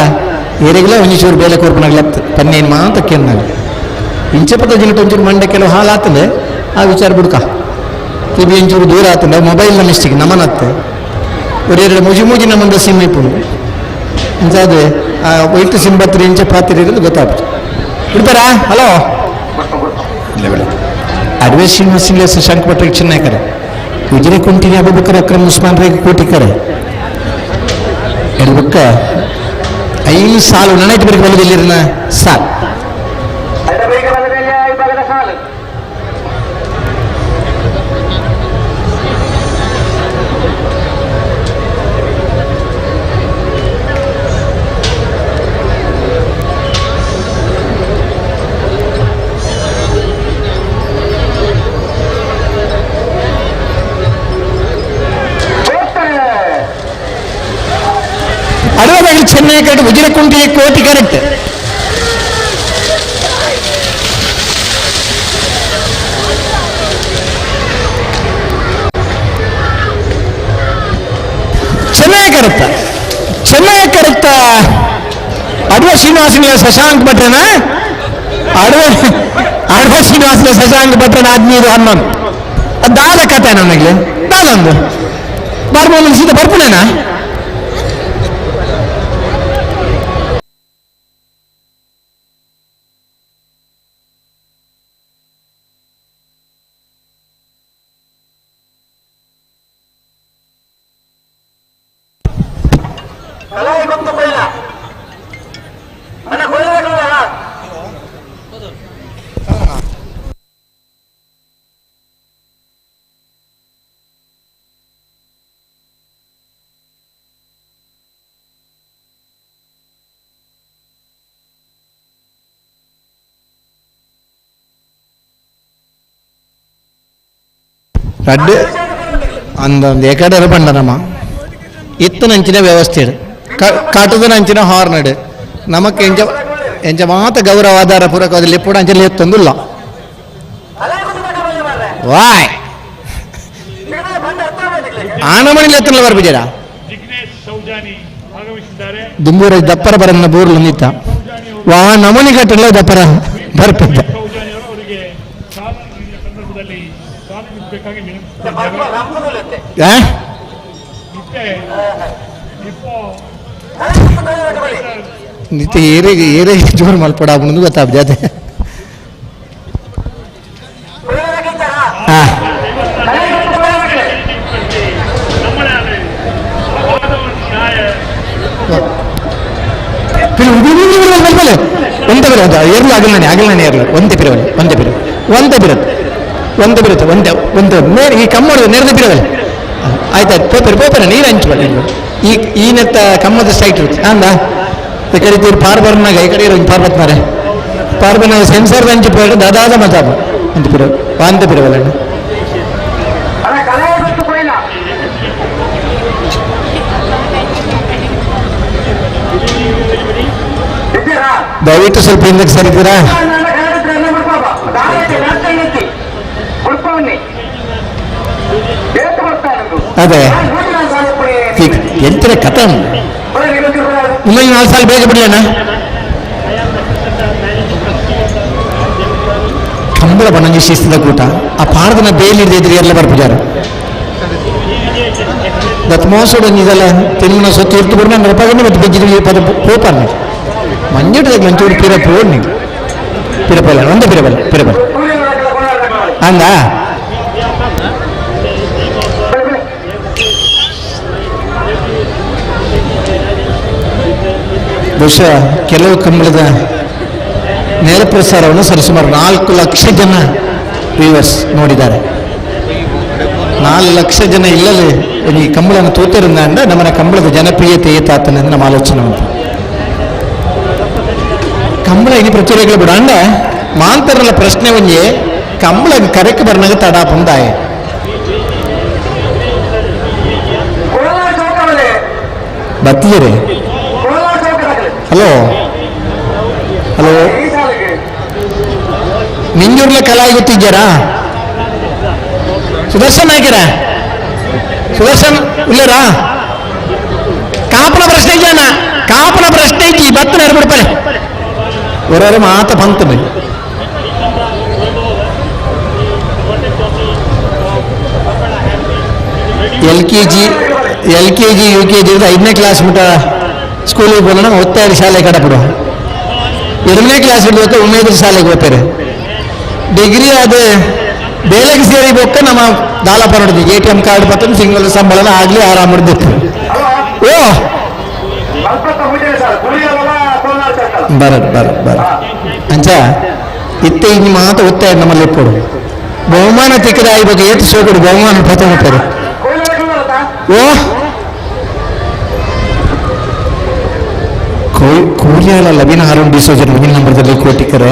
ಏರೆಗ್ಲ ಒಂಜಿಚೂರು ಬೇಲೆ ಕೋರ್ಪನಾಗ್ಲತ್ತು ಪನ್ನೇನು ಮಾತ ಕೇಂದ್ರ ಇಂಚಪದ ಜಿಲ್ಲೆ ಒಂಚೂರು ಮಂಡೆ ಕೆಲವು ಹಾಲಾತಂದೆ ಆ ವಿಚಾರ ಬುಡ್ಕ ಟಿವಿ ಒಂಚೂರು ದೂರ ಆತಂದೆ ಮೊಬೈಲ್ನ ಮಿಸ್ಟೇಕ್ ನಮನತ್ತೆ ಒರೆರಡು ಮುಜಿ ಮೂಜಿ ನಮ್ಮಂದ ಸಿಮ್ ಇಪ್ಪುಂಡು ಅಂಚಾದೆ ಆ ವೈಟ್ ಸಿಮ್ ಬತ್ರಿ ಇಂಚ ಪಾತ್ರೆ ಇರೋದು ಗೊತ್ತಾಗ್ತದೆ ಬಿಡ್ತಾರಾ ಹಲೋ ಇಲ್ಲ ಬೇಡ ಅಡ್ವೆ ಶ್ರೀನಿವಾಸ ಶಶಾಂಕ್ ಭಟ್ರಿಗೆ ಚೆನ್ನಾಗರೆ ಉಜಿರೆ ಕುಂಟಿನಿ ಅಬೂಬಕರ್ ಅಕ್ರಮ್ ಉಸ್ಮಾನ್ ರೇಗ್ ಕೋಟಿಕರೆ ಎಡ್ಬಕ್ಕ 5 ಸಾಲು ನನೈಟ್ ಬರಿಗೆ ಬಲದಲ್ಲಿರನ ಸಾಲು ಅಡವದಾಗಲಿ ಚೆನ್ನೈ ಕರೆಕ್ಟ್ ಉಜಿರಕುಂಟಿ ಕೋಟಿ ಕರೆಕ್ಟ್ ಚೆನ್ನೈ ಕರೆಕ್ಟ್ ಚೆನ್ನೈ ಕರೆಕ್ಟ್ ಅಡವ ಶ್ರೀನಿವಾಸನ ಶಶಾಂಕ್ ಭಟ್ರನ ಅಡವ ಅಡವ ಶ್ರೀನಿವಾಸನ ಶಶಾಂಕ್ ಭಟ್ರನ 15 11 ದಾದ ಕತೆ ನನಗೆ ದಾದೊಂದು ಬಾರ್ಮೋನ್ ಸೀದಾ ಬರ್ಪುಣೇನಾ ರಡ್ಡು ಅಂದೊಂದು ಏಕಡರ ಬಂಡನಮ್ಮ ಇತ್ತನಂಚಿನ ವ್ಯವಸ್ಥೆ ಕಾಟದನಂಚಿನ ಹಾರ್ನಡ್ ನಮಕ್ ಎಂಜ ಎಂಜ ಮಾತ ಗೌರವ ಆಧಾರ ಪೂರಕದಲ್ಲಿ ಪೂಡ ಅಂಚಲ್ಲಿ ಎತ್ತೊಂದುಲ್ಲ ವಾಯ್ ಆನಮಣಿಲಿ ಎತ್ತಲ್ಲ ಬರ್ಬಿದ್ದೀರಾ ದುಂಬೂರ ದಪ್ಪರ ಬರನ್ನ ಬೂರ್ಲು ನಿತ್ತ ವಾ ನಮೂನಿ ಕಟ್ಟಲ್ಲ ದಪ್ಪರ ಬರ್ಪಿದ್ದ ನಿತ್ಯ ಏರಿಗೆ ಏರಿಗೆ ಜೋರು ಮಲ್ಪಡ ಅನ್ನೋದು ಗೊತ್ತಾಗ್ತದೆ ಅದೇ. ಒಂದೇ ಬಿರು ಏರ್ಲು ಆಗಲ್ಲ ಆಗಲ್ಲ ಏರ್ಲು ಒಂದೇ ಪಿರವಲ್ಲಿ ಒಂದೇ ಪಿರು ಒಂದೇ ಬಿರುತ್ತೆ ಒಂದೇ ಬಿರುತ್ತೆ ಒಂದೇ ಒಂದು ನೇರ ಈ ಕಮ್ಮೋಡು ನೇರದ ಬಿರವಲ್ಲಿ ಆಯ್ತಾಯ್ತು ಪೋಪೆರ್ ಪೋಪೆರ ನೀರು ಹಂಚಬಲ್ಲ ಈ ಈನತ್ತ ಕಮ್ಮದ ಸೈಟ್ ಇರುತ್ತೆ ಅಂದ ಈ ಕಡೆ ತೀರು ಪಾರ್ಬರ್ನಾಗ ಈ ಕಡೆ ಇರೋ ಪಾರ್ಬತ್ನಾರೆ ಪಾರ್ಬರ್ನಾಗ ಸೆನ್ಸರ್ ಹಂಚಿ ಪೋಯ್ಡು ದಾದಾದ ಮತಾಬ ಅಂತ ಪಿರ ವಾಂತ ಪಿರವಲ್ಲ ದಯವಿಟ್ಟು ಸ್ವಲ್ಪ ಹಿಂದಕ್ಕೆ ಸರಿತೀರಾ? ಅದೇ ಎಂತರ ಕಥೆ ಇನ್ನೊಂದು 4 ಸಾಲ ಬೇಗ ಬಿಡ್ಲೇನ ಕಂಬಳ ಬಣ್ಣಂಜಿ ಶಿಸ್ತಿದ ಕೂಟ ಆ ಪಾರದನ ಬೇಲಿ ಹಿಡಿದಿದ್ರಿ ಎಲ್ಲ ಬರ್ಪಿದ್ದಾರೆ ದತ್ ಮೋಸೋಡು ಇದೆಲ್ಲ ತಿನ್ನ ಸೊತ್ತು ಇರ್ತು ಬಿಡ ನಾನು ರೂಪಾಯಿ ಮತ್ತು ಬೆಜ್ಜಿದ ಪದ ಪೋಪಾನ ಮಂಜುಟದ ಮಂಚೂರು ಪಿರ ಪೋಡ್ ನೀವು ಪಿರಪಲ್ಲ ಒಂದೇ ಪಿರಬಲ್ಲ ಪಿರಬಲ್ಲ ಹಂಗ ಬಹುಶಃ ಕೆಲವು ಕಂಬಳದ ನೇರ ಪ್ರಸಾರವನ್ನು ಸರಿಸುಮಾರು 4 ಲಕ್ಷ ಜನ ವ್ಯೂವರ್ಸ್ ನೋಡಿದ್ದಾರೆ. 4 ಲಕ್ಷ ಜನ ಇಲ್ಲದೆ ಈ ಕಂಬಳನ್ನು ತೋತಿರಿಂದ ನಮ್ಮನ ಕಂಬಳದ ಜನಪ್ರಿಯತೆ ಏತಾತನೆ ಅಂತ ನಮ್ಮ ಆಲೋಚನೆ ಉಂಟು. ಕಂಬಳ ಇನಿ ಪ್ರಚುರಗಳು ಬಿಡ ಅಂಡ ಮಾಂತರಲ್ಲ ಪ್ರಶ್ನೆ ಒಂಜೆ ಕಂಬಳ ಕರೆಕ್ ಬರ್ನಾಗ ತಡಾಪುಂದಾಯ ಬತ್ತಿಯರೇ. ಹಲೋ ಹಲೋ, ನಿಂಜೂರ್ಲೆ ಕಲಾಯಿ ಗೊತ್ತಿದ್ದೀರಾ? ಸುದರ್ಶನ್ ಹಾಕಿರ? ಸುದರ್ಶನ್ ಇಲ್ಲರಾ? ಕಾಪನ ಪ್ರಶ್ನೆ ಜನ ಕಾಪುನ ಪ್ರಶ್ನೆ ಇಜ್ಜಿ ಬತ್ತನ ಬಿಡ್ಪಲೆ ಒರೊರ ಮಾತ ಪಂತನೆ L K G U K G 5ನೇ ಕ್ಲಾಸ್ ಮುಟ ಸ್ಕೂಲಿಗೆ ಹೋಗೋಣ ಒತ್ತಾಯ ಶಾಲೆ ಕಡಪಡು 2ನೇ ಕ್ಲಾಸ್ ಹಿಡಿದು ಉಮೇದ್ರ ಶಾಲೆಗೆ ಹೋಗ್ತಾರೆ ಡಿಗ್ರಿ ಅದು ಬೇಲೆಗೆ ಸೇರಿ ಬೊಕ್ಕ ನಮ್ಮ ದಾಲಪ್ಪ ನೋಡಿದ್ವಿ ಎ ಟಿ ಎಂ ಕಾರ್ಡ್ ಪತ್ತೊಂದು ತಿಂಗಳ ಸಂಬಳನ ಆಗಲಿ ಆರಾಮ ಹಿಡಿದಿತ್ತು. ಓ ಬರ ಬರ ಬರ ಅಂಚ ಇತ್ತೆ ಇನ್ನು ಮಾತು ಒತ್ತಾಯ ನಮ್ಮಲ್ಲಿ ಕೊಡು ಬಹುಮಾನ ತಿಕ್ಕದ ಆಯ್ಬೇಕು ಏತು ಸೋಕೊಡು ಬಹುಮಾನ ಪತ್ತ. ಓ ಕೂಲಿಯಾಲ ಲವಿನ ಅರುಣ್ ಡಿಸೋಜರ್ ಮುಂದಿನ ನಂಬರ್ದಲ್ಲಿ ಕೋಟಿಕರೆ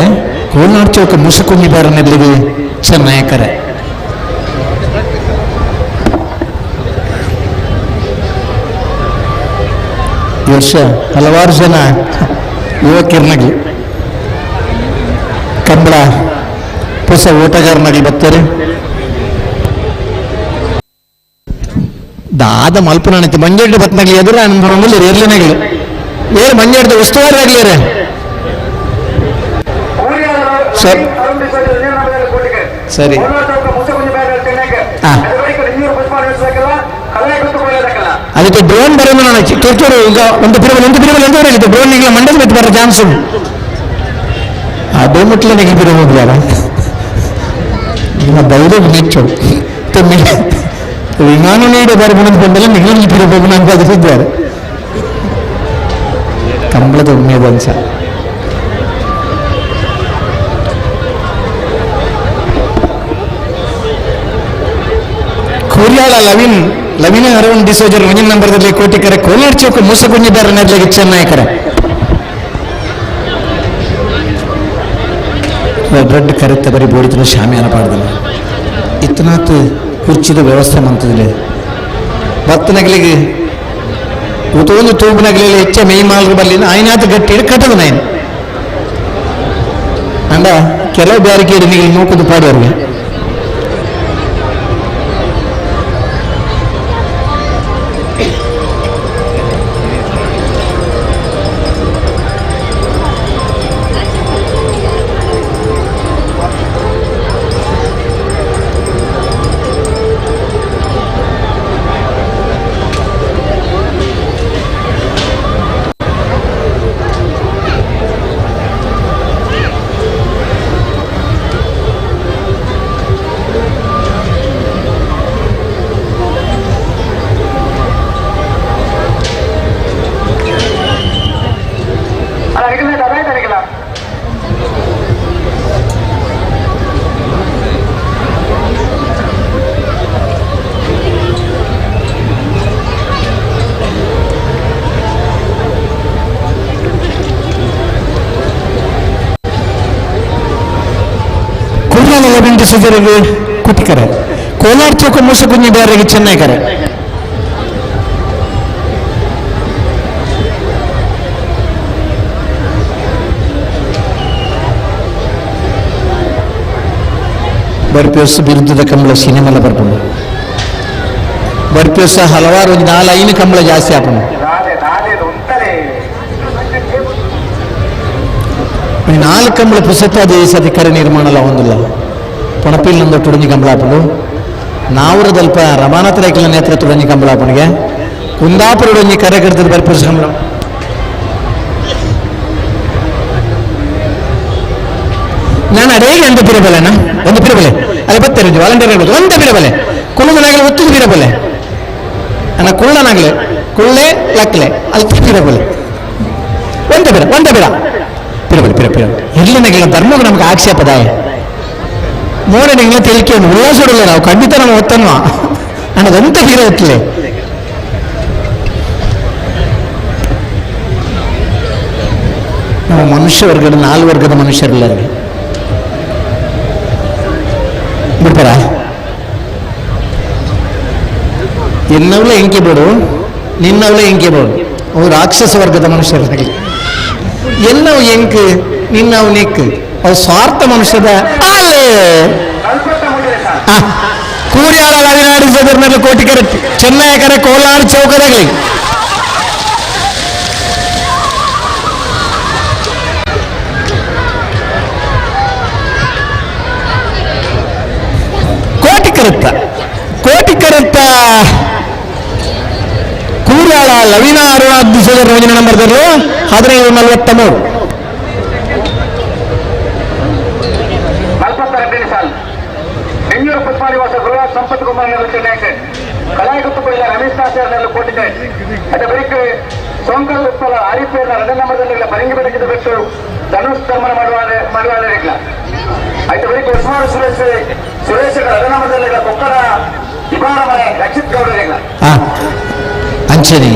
ಕೋಲ್ನಾಡ್ ಚೌಕ ಮುಸುಕುಂಜಿ ಬಾರನೆಲ್ಲಿಗೆ ಚೆನ್ನಯಕರೆ ಈ ವರ್ಷ ಹಲವಾರು ಜನ ಯುವಕರನಾಗಲಿ ಕಂಬಳ ಹೊಸ ಓಟಗಾರನಾಗಲಿ ಬರ್ತಾರೆ. ದಾದ ಮಲ್ಪನಾಣೈತಿ ಮಂಜೆಡ್ಡು ಬತ್ನಾಗ್ಲಿ ಎದುರು ಬರೋಂಗಿಲ್ಲ ಎರ್ಲಿನಾಗಲಿ ಏರು ಮಂಜೆಡ್ದ ಉಸ್ತುವಾರಿ ಆಗ್ಲಿ ರೇ ಸರ್ ಸರಿ ಅದಕ್ಕೆ ಡ್ರೋನ್ ಬರೋದು ನಾನು ಚೂರು ಈಗ ಒಂದು ಪಿರಬಲ್ ಒಂದು ಪಿರಬಲ್ ಎಂತ ಹೇಳಿದ್ದು ಡ್ರೋನ್ ಈಗ ಮಂಡದ ಬಿಟ್ಟು ಬರೋ ಚಾನ್ಸ್ ಆ ಡೋಮಟ್ಲೆ ನಿಗೆ ಬಿರೋ ನಿಮ್ಮ ಧೈರ್ಯ ನೆಚ್ಚು ವಿಮಾನ ನೀಡಿ ಬರಬಹುದು ಬಂದಲ್ಲ ನಿಗಲಿ ಬಿರಬಹುದು ಅಂತ ಬದಲಿದ್ದಾರೆ ಕಂಬಳದ ಉಮೇದಂಶ ಕೋಲ್ಯಾಳ ಲವಿನ್ ಲವಿನ ಅರುಣ್ ಡಿಸೋಜರ್ ಮುಂದಿನ ನಂಬರ್ದಲ್ಲಿ ಕೋಟಿಕರೆ ಕೋಲಾರ ಚೌಕ ಮೂಸಗುಂಜಿದಾರ ನೆಡ್ಲಿಗೆ ಚೆನ್ನೈಕರೆ ರೆಡ್ ಕರೆತ್ತ ಬರೀ ಬೋಡಿತನ ಶಾಮಿಯಾನ ಪಾಡ್ದಲ್ಲ ಇತ್ತನಾತ್ ಕುರ್ಚಿದ ವ್ಯವಸ್ಥೆ ಮಂತದಿಲ್ಲ ಭತ್ತನಗಲಿಗೆ ಉತೊಂದು ತೂಬುನಗಲಿಲ್ಲ ಹೆಚ್ಚ ಮೇಯ್ ಮಾಲ್ರು ಬಲ್ಲಿನ ಆಯ್ನಾತ ಗಟ್ಟಿ ಕಟ್ಟದ ನಾಯನ್ ಅಂಡ ಕೆಲವು ಬ್ಯಾರಿಕೇಡ್ ನೀವು ನೋಕುದು ಪಾಡೋರ್ಗೆ ಸುಜರಿಗೆ ಕುಟಿಕರೆ ಕೋಲಾರ ಚೌಕ ಮೂಸಕುಂಜಿ ಬೇರೆಗೆ ಚೆನ್ನೈಕರೆ ಬರ್ಪಿಯೋಸ್ ವಿರುದ್ಧದ ಕಂಬಳ ಸಿನಿಮಾಲ ಬರ್ಪುಂಡು ಬರ್ಪಿಯೋಸ ಹಲವಾರು ಒಂದು ನಾಲ್ ಐನು ಕಂಬಳ ಜಾಸ್ತಿ ಆಪುಂಡು ನಾಲ್ಕು ಕಂಬಳ ಪುಸತ್ತ ಅದೇ ಸತಿ ಕರೆ ನಿರ್ಮಾಣಲ ಹೊಂದಿಲ್ಲ ಪಣಪಿಲ್ ಟುಡಂಜಿ ಕಂಬಳಾಪುಂಡು ನಾವುರದಲ್ಪ ರಮಾನಾಥ ರೈಕಲ ನೇತೃತ್ವದೊಂಜಿ ಕಂಬಳಾಪುಣಿಗೆ ಕುಂದಾಪುರಡೊಂಜಿ ಕರೆ ಕಡ್ತದ ಬರ್ಪುರ್ಸ ಕಂಬಳ ನಾನು ಅಡೇಗೆ ಒಂದು ಪಿರಬಲೆನಾ ಒಂದು ಪಿರಬಲೆ ಅಲ್ಲಿ ಬರ್ತಾರೆ ವಾಲಂಟಿಯರ್ ಹೇಳ್ಬೋದು ಒಂದು ಪಿರಬಲೆ ಕುಳ್ಳನಾಗಲಿ ಒತ್ತದು ಪಿರಬಲೆ ಅಣ್ಣ ಕುಳ್ಳನಾಗಲಿ ಕುಳ್ಳೆ ಲಕ್ಲೆ ಅಲ್ಲಿ ಪಿರಬಲೆ ಒಂದು ಬಿಡ ಒಂದು ಬಿಡ ಪಿರಬಲೆ ಪಿರ ಪಿರ ಎಲ್ಲಿನಾಗಲ್ಲ ಧರ್ಮಕ್ಕೆ ನಮ್ಗೆ ಆಕ್ಷೇಪದಾಯ ಮೋಡನಿಂಗ್ಲ ತಿಳಿಕೆ ಉಲ್ಲಾಸೋಡಲ್ಲ ನಾವು ಖಂಡಿತ ನಮ್ಮ ಒತ್ತನ್ವ ಅನ್ನೋದಂತ ಹೀರೋ ಒತ್ತಲೆ ನಮ್ಮ ಮನುಷ್ಯ ವರ್ಗದ ನಾಲ್ಕು ವರ್ಗದ ಮನುಷ್ಯರೆಲ್ಲರಿಗೆ ಬಿಡ್ತಾರ ಎನ್ನವಲೇ ಎಂಕೆ ಬೋಡು ನಿನ್ನವಲೇ ಎಂಕೆ ಬೋಡು ಅವು ರಾಕ್ಷಸ ವರ್ಗದ ಮನುಷ್ಯರಲ್ಲಿ ಎನ್ನವು ಎಂಕ್ ನಿನ್ನವು ನೆಕ್ ಅವು ಸ್ವಾರ್ಥ ಮನುಷ್ಯದ ಅಲ್ಲೇ ಕೂರ್ಯಾಳ ಅವಿನಾಡಿಸೋದ್ರಲ್ಲಿ ಕೋಟಿಕರೆ ಚೆನ್ನೈಕರೆ ಕೋಲಾರ ಚೌಕದಾಗಲಿ ಕೋಟಿಕರತ್ತ ಕೋಟಿಕರತ್ತ ಕೂರ್ಯಾಳ ಲವೀನ ಅರುಣ ದಿಸದ ರೋಜಿನ ನಂಬರ್ 15:43. 42ನೇ ಸಾಲು ಬೆಂಗಳೂರು ಪುಷ್ಪ ನಿವಾಸ ಗುರುರಾಜ್ ಸಂಪತ್ ಕುಮಾರ್ ಚೆನ್ನೈ ಕಲಾಯಗುತ್ತುಕೊಳ್ಳ ರಮೇಶ್ ಆಚಾರ್ಯನಲ್ಲಿ ಕೋಟಿಗೆ ಅದ ಬಳಿಕ ಸೋಂಕಲ್ ಉಪ್ಪಲ ಆರಿಫೇರ್ನ ಎರಡನೇ ನಂಬರ್ದಲ್ಲಿ ಬರಂಗಿ ಬೆಳಕಿದ ಬಿಟ್ಟು ಧನುಷ್ ಧರ್ಮನ ಮಾಡುವ ಆಯ್ತು. ಬಳಿಕ ಉಸ್ಮಾನ್ ಸುರೇಶ್ ಸುರೇಶ್ ಎರಡನೇ ನಂಬರ್ದಲ್ಲಿ ಕೊಕ್ಕಡ ಇಬಾರ ಮನೆ ರಕ್ಷಿತ್ ಗೌಡರಿಲ್ಲ. ಅಂಚನೆ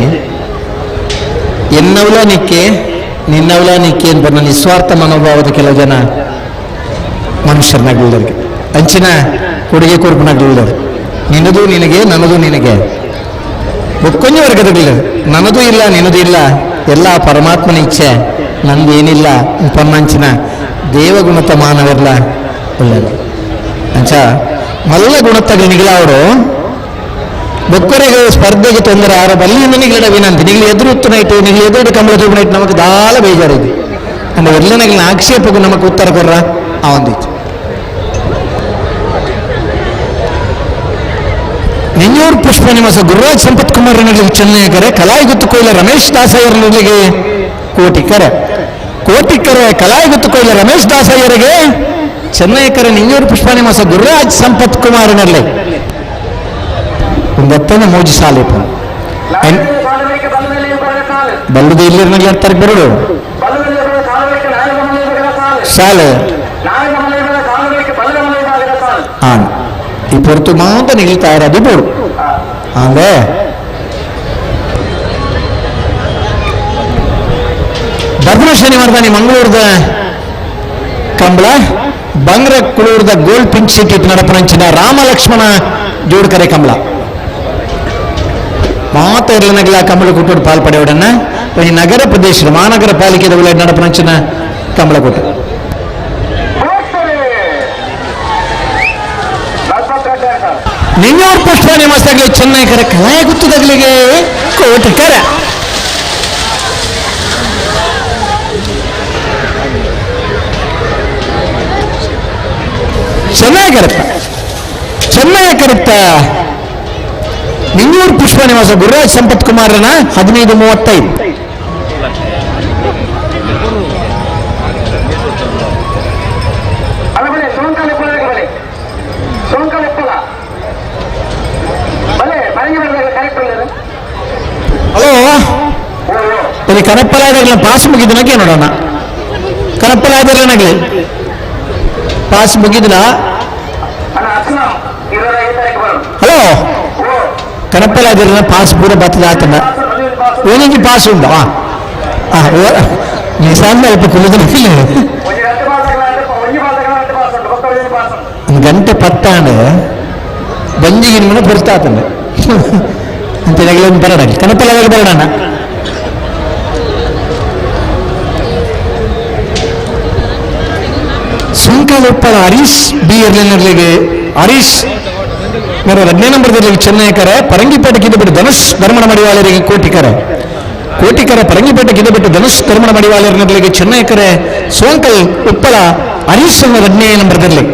ಎನ್ನವಲ ನಿಕ್ಕೆ ನಿನ್ನವಲ ನಿಕ್ಕೆ ಅಂತ ನಿಸ್ವಾರ್ಥ ಮನೋಭಾವದ ಕೆಲವು ಜನ ಮನುಷ್ಯರನ್ನಾಗಲಿಲ್ಲರಿಗೆ ಅಂಚಿನ ಕೊಡುಗೆ ಕೊರಪನಾಗಲಿಲ್ಲರು. ನಿನ್ನದು ನಿನಗೆ, ನನ್ನದು ನಿನಗೆ, ಒಕ್ಕೊಂಜಿ ವರ್ಗದಗಳಿಲ್ಲ, ನನ್ನದು ಇಲ್ಲ ನಿನ್ನದು ಇಲ್ಲ, ಎಲ್ಲ ಪರಮಾತ್ಮನ ಇಚ್ಛೆ, ನಂದೇನಿಲ್ಲ ಪನ್ನಂಚಿನ ದೇವಗುಣತ ಮಾನವರ್ಲ ಒಳ್ಳೆಯದು. ಅಂಚ ಮಲ್ಲ ಗುಣತಗಳು ನಿಗಲ ಅವರು ಬೊಕ್ಕರೆಗೆ ಸ್ಪರ್ಧೆಗೆ ತೊಂದರೆ ಆರ ಬಲ್ಲಿಯಿಂದ ನಿಗಲಡ ವಿನಂತಿ. ನಿಗಲಿ ಎದುರು ಉತ್ತನೈಟು ನಿಗಲಿ ಎದುರು ಕಂಬಳ ತೂಪನೈಟು ನಮಗೆ ದಾಲ ಬೇಜಾರಿದೆ ಅಂದ್ರೆ ಎಲ್ಲನಗಿನ ಆಕ್ಷೇಪಕ್ಕೂ ನಮಗೆ ಉತ್ತರ ಕೊರ್ರ ಆ ಒಂದಿತ್ತು. ನಿಂಜೂರು ಪುಷ್ಪ ನಿವಾಸ ಗುರುರಾಜ್ ಸಂಪತ್ ಕುಮಾರ್ ಚೆನ್ನೈಕರೆ ಕಲಾಯಿಗುತ್ತು ಕೊಯ್ಲ ರಮೇಶ್ ದಾಸಯ್ಯರನಿಗೆ ಕೋಟಿಕರೆ ಕೋಟಿಕರೆ ಕಲಾಯಿಗುತ್ತು ಕೊಯ್ಲ ರಮೇಶ್ ದಾಸಯ್ಯರಿಗೆ ಚೆನ್ನೈಕರೆ ನಿಂಜೂರು ಪುಷ್ಪ ನಿವಾಸ ಗುರುರಾಜ್ ಸಂಪತ್ ಕುಮಾರನಲ್ಲಿ ಒಂದತ್ತನೇ ಮೋಜಿ ಸಾಲಿಪ ಬಲ್ಲದ ಇಲ್ಲಿ ಅಂತಾರೆ ಬರಡು ಸಾಲು ಆನ್ ಈ ಪೊರ್ತು ಮಾತ್ರ ನಿಲ್ತಾ ಇರೋದು ಬೋಡು ಆಂದೆ ಬರ್ಬನ ಶನಿವಾರದಾನಿ ಮಂಗಳೂರದ ಕಂಬಳ ಬಂಗ್ರ ಕುಳೂರದ ಗೋಲ್ಡ್ ಪಿಂಕ್ ಸಿಟಿ ನಡಪನಂಚಿನ ರಾಮ ಲಕ್ಷ್ಮಣ ಜೋಡ್ಕರೆ ಕಂಬಳ ಮಾತ ಇರ್ಲನಗಲ ಕಂಬಳ ಕೊಟ್ಟು ಪಾಲ್ ಪಡೆಯೋಡನ್ನ ಈ ನಗರ ಪ್ರದೇಶ ಮಹಾನಗರ ಪಾಲಿಕೆ ನಡಪನಂಚಿನ ಕಂಬಳ ಕೊಟ್ಟು ನಿನ್ನೋರ್ ಪುಷ್ಪ ನಿವಾಸಗಲಿ ಚೆನ್ನೈಕರ ಕಲಾಯ ಗುತ್ತದಗಲಿಗೆ ಕೋಟಿಕರ ಚೆನ್ನೈ ಕರತ್ತ ಚೆನ್ನೈ ಕರತ್ತ ನಿಂಗೂರು ಪುಷ್ಪ ನಿವಾಸ ಗುರುರಾಜ್ ಸಂಪತ್ ಕುಮಾರನ 15:35. ಹಲೋ ಇಲ್ಲಿ ಕನಪ್ಪಲಾಯದಾಗಲ ಪಾಸ್ ಮುಗಿದನಕ್ಕೆ ನೋಡೋಣ. ಕನಪ್ಪಲಾಯದಾಗಲಿ ಪಾಸ್ ಮುಗಿದಿನ. ಹಲೋ ಕನಪ್ಪಲಾಯದ ಪಾಸ್ ಪೂರ ಬತ್ತದ ಆತನ ಓನಿಂಜಿ ಪಾಸ್ ಉಂಟು. ನಿಸಾನ್ ಅಲ್ಪ ಕುಲಿದ ಗಂಟೆ ಪತ್ತಾಂಡ ಬಂಜಿಗೆ ನಿಮ್ಮ ಪೊರ್ತಾತಂಡ ಅಂತ ಬರೋಣ ಕನಪಲಾಗ ಬರೋಣ. ಸುಂಕಲೊಪ್ಪಳ ಹರೀಶ್ ಬಿ ಎರ್ಲಿನರ್ಲಿಗೆ ಹರೀಶ್ ಮೇರೆ 2ನೇ ನಂಬರ್ದಲ್ಲಿ ಚೆನ್ನೈಕರೆ ಪರಂಗಿಪೇಟೆ ಕಿದ್ದಬಿಟ್ಟು ಧನುಷ್ ಧರ್ಮಣ ಮಡಿವಾಳರಿಗೆ ಕೋಟಿಕರೆ ಕೋಟಿಕರೆ ಪರಂಗಿಪೇಟೆ ಕಿದ್ದಬಿಟ್ಟು ಧನುಷ್ ಧರ್ಮಣ ಮಡಿವಾಳರಿಗೆ ಚೆನ್ನೈಕರೆ ಸೋಂಕಲ್ ಉಪ್ಪಳ ಹರೀಶ್ 2ನೇ ನಂಬರ್ದಲ್ಲಿ.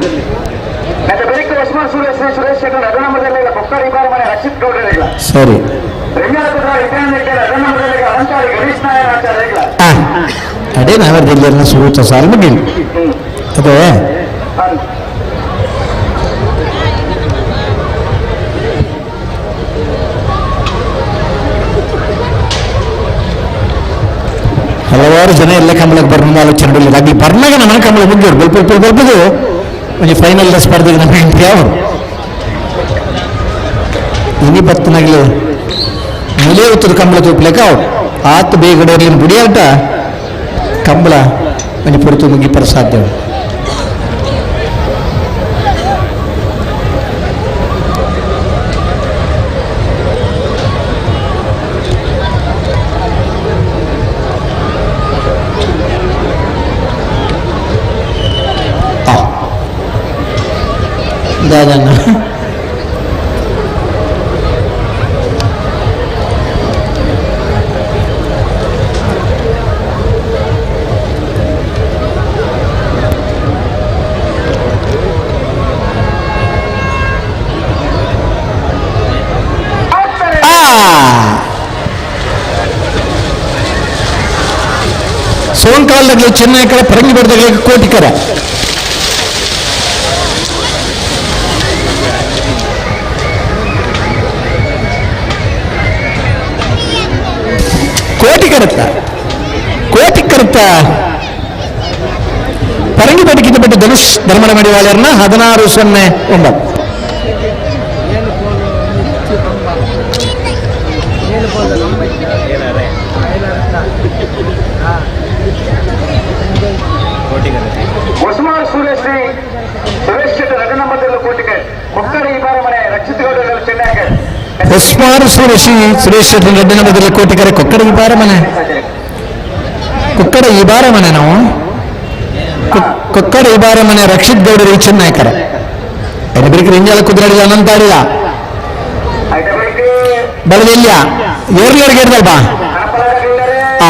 ಸರಿ ಅದೇ ನಾವರ್ದಲ್ಲಿ ಸುರೂತ ಸಾಲ್ ಮುಗಿಲ್ ಅದೇ ಹಲವಾರು ಜನ ಎಲ್ಲ ಕಂಬಳಕ್ಕೆ ಬರ್ನ ಆಲೋಚನೆ ಇಲ್ಲ. ಅಲ್ಲಿ ಬರ್ನಾಗ ನನ್ನ ಕಂಬಳ ಮುಗಿಯೋರು ಬಲ್ಪ ಬಲ್ಪದು ಒಂದು ಫೈನಲ್ ಸ್ಪರ್ಧೆಗೆ ನಮ್ಮ ಎಂಟ್ರಿ ಅವರು ಇನಿ ಬತ್ತನಾಗಲಿ ಮುಲೆ ಉತ್ತರ ಕಂಬಳ ತೂಪ್ಲೇಕ ಅವ್ರು ಆತ ಬೇಗಡೆ ಬುಡಿಯಾಟ ಕಂಬಳ ಒಂದು ಪುರತು ಮುಗಿಪರ ಸಾಧ್ಯ. ದಾದಣ್ಣ ಸೋಂಕಾಲದಾಗಲಿ ಚೆನ್ನೈಕರ ಪರಂಗಿ ಬಡದಾಗಲಿ ಕೋಟಿಕರ. ಕೋಟಿಕರತ್ತ ಕೋಟಿಕರತ್ತ ಪರಂಗಿ ಬಡಕಿದ ಬಿಟ್ಟು ಧನುಷ್ ಧರ್ಮಣ ಮಾಡಿವಾಳರ್ನ 16-09. ಹೊಸಮಾರ್ ಸೂರ್ಯಶ್ರೀ ಸುರೇಶ್ ಶೆಟ್ಟಿ ರಘುನಂಬದಲ್ಲಿ ಕೋಟಿಗೆ ಕೊಕ್ಕಡ ಈ ಬಾರ ಮನೆ ರಕ್ಷಿತ್ ಗೌಡ ಚೆನ್ನೈಗೆ. ಹೊಸ್ಮಾರು ಸೂರ್ಯಶ್ರೀ ಸುರೇಶ್ ಶೆಟ್ಟಿ ರಡ್ಡನಂಬದಲ್ಲಿ ಕೋಟಿಕರೆ ಕೊಕ್ಕಡ ಈ ಬಾರ ಮನೆ ಕೊಕ್ಕಡ ಈ ಬಾರ ಮನೆ ನಾವು ಕೊಕ್ಕಡ ಈ ಬಾರ ಮನೆ ರಕ್ಷಿತ್ ಗೌಡರು ಚೆನ್ನೈಕರ ಎಡಬಿರಿಕರು ಇಂಜಲ ಕುದುರಾಡಿಲ್ಲ ಅನಂತಾಡಿಲ್ಲ ಬಲದಿಲ್ಲ ಏರ್ಲರ್ಗೆ ಇರ್ದಲ್ವಾ. ಆ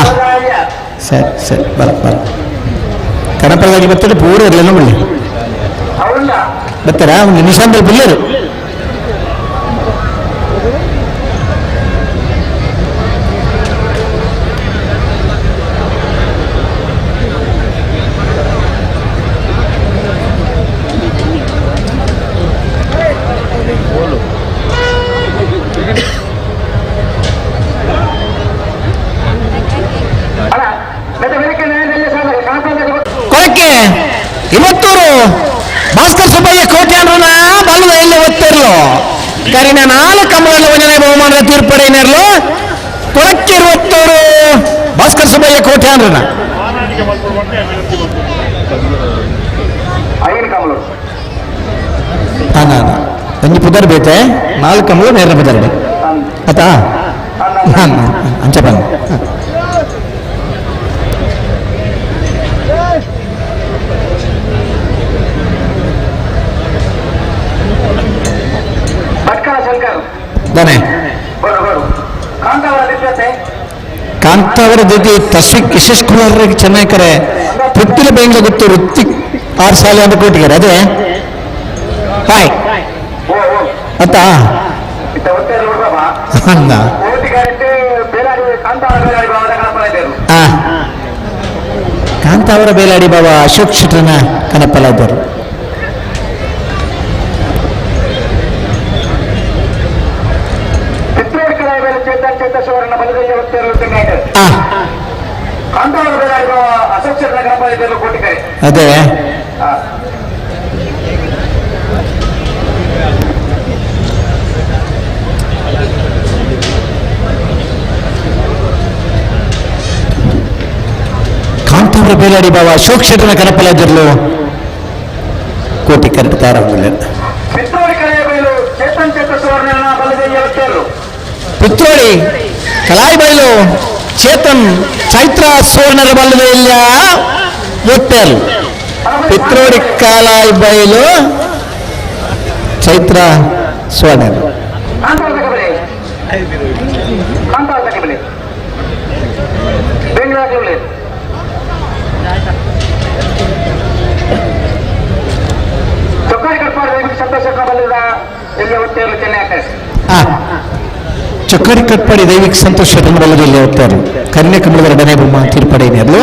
ಸರಿ ಸರಿ ಬರ ಬರ ಕಣಪರದಾಗಿ ಬರ್ತಾರೆ ಪೂರ ಇರಲಿಲ್ಲ ಒಳ್ಳೆ ಬರ್ತಾರ ಒಂದು ನಿಶಾಂತಲ್ಲಿ ಬಿಲ್ಲರು. ಕೊಳಕ್ಕೆ ಇವತ್ತೂರು ಭಾಸ್ಕರ್ ಸುಬ್ಬಯ್ಯ ಕೋಟ್ಯಾನ್ರನ ಬಲ್ಲದ ಎಲ್ಲಿ ಒತ್ತಿರ್ಲು ಕರಿನ 4 ಕಂಬಗಳ ಒಂದನೇ ಬಹುಮಾನದ ತೀರ್ಪಡೆಯನ್ನಿರಲು ಕೊಳಕ್ಕೆ ಇರುವತ್ತೂರು ಭಾಸ್ಕರ್ ಸುಬ್ಬಯ್ಯ ಕೋಟ್ಯಾನ್ರನ ಒಂಜಿ ಪುದರ್ ಬೇತೆ 4 ಕಂಬಳು ನೇರ ಪುದರ್ ಆತಾ ಅಂಚ ಬಂದ ಕಾಂತಾವರ ದಿತಿ ತಸ್ವಿಕ್ ಯಶಸ್ ಕುಮಾರ್ ಚೆನ್ನೈಕರೆ ಪುತ್ತಿಲ ಬೆಂಗ್ಲ ಗೊತ್ತು ಋತಿಕ್ ಆರ್ ಸಾಲೆ ಅಂತ ಕೊಟ್ಟಿದ್ದಾರೆ ಅದೇ ಹಾಯ್ ಅತ್ತಾ ಕಾಂತಾವರ ಬೇಲಾಡಿ ಬಾಬಾ ಅಶೋಕ್ ಶೆಟ್ಟರನ ಕನಪಲಾದರು. ಅದೇ ಕಾಂತಾವರ ಬೇಲಾಡಿ ಬಾಬಾ ಅಶೋಕ್ ಶೆಟ್ಟರನ ಕನಪಲಾಜರ್ಲು ಕೋಟಿ ಕರೆಕ್ಟ್ ತಯಾರಾಗಲಿಲ್ಲ. ಪುತ್ರೋಳಿ ಕಲಾಯಿ ಬೈಲು ಚೇತನ್ ಚೈತ್ರ ಸುವರ್ಣರ ಬಲ್ಲದ ಇಲ್ಲ ಒತ್ತೇರು ಪಿತ್ರೋಡಿ ಕಾಲಾಯಿ ಬೈಲು ಚೈತ್ರ ಸುವರ್ಣರು. ಚೊಕ್ಕಡಿ ಕಟ್ಪಾಡಿ ದೈವಿಕ ಸಂತೋಷ ಬಲ್ಲದಲ್ಲಿ ಹೋಗ್ತಾರೆ ಕನ್ಯಾ ಕಮಲದ ಎರಡನೇ ಬೊಮ್ಮ ತೀರ್ಪಡೆಯಲು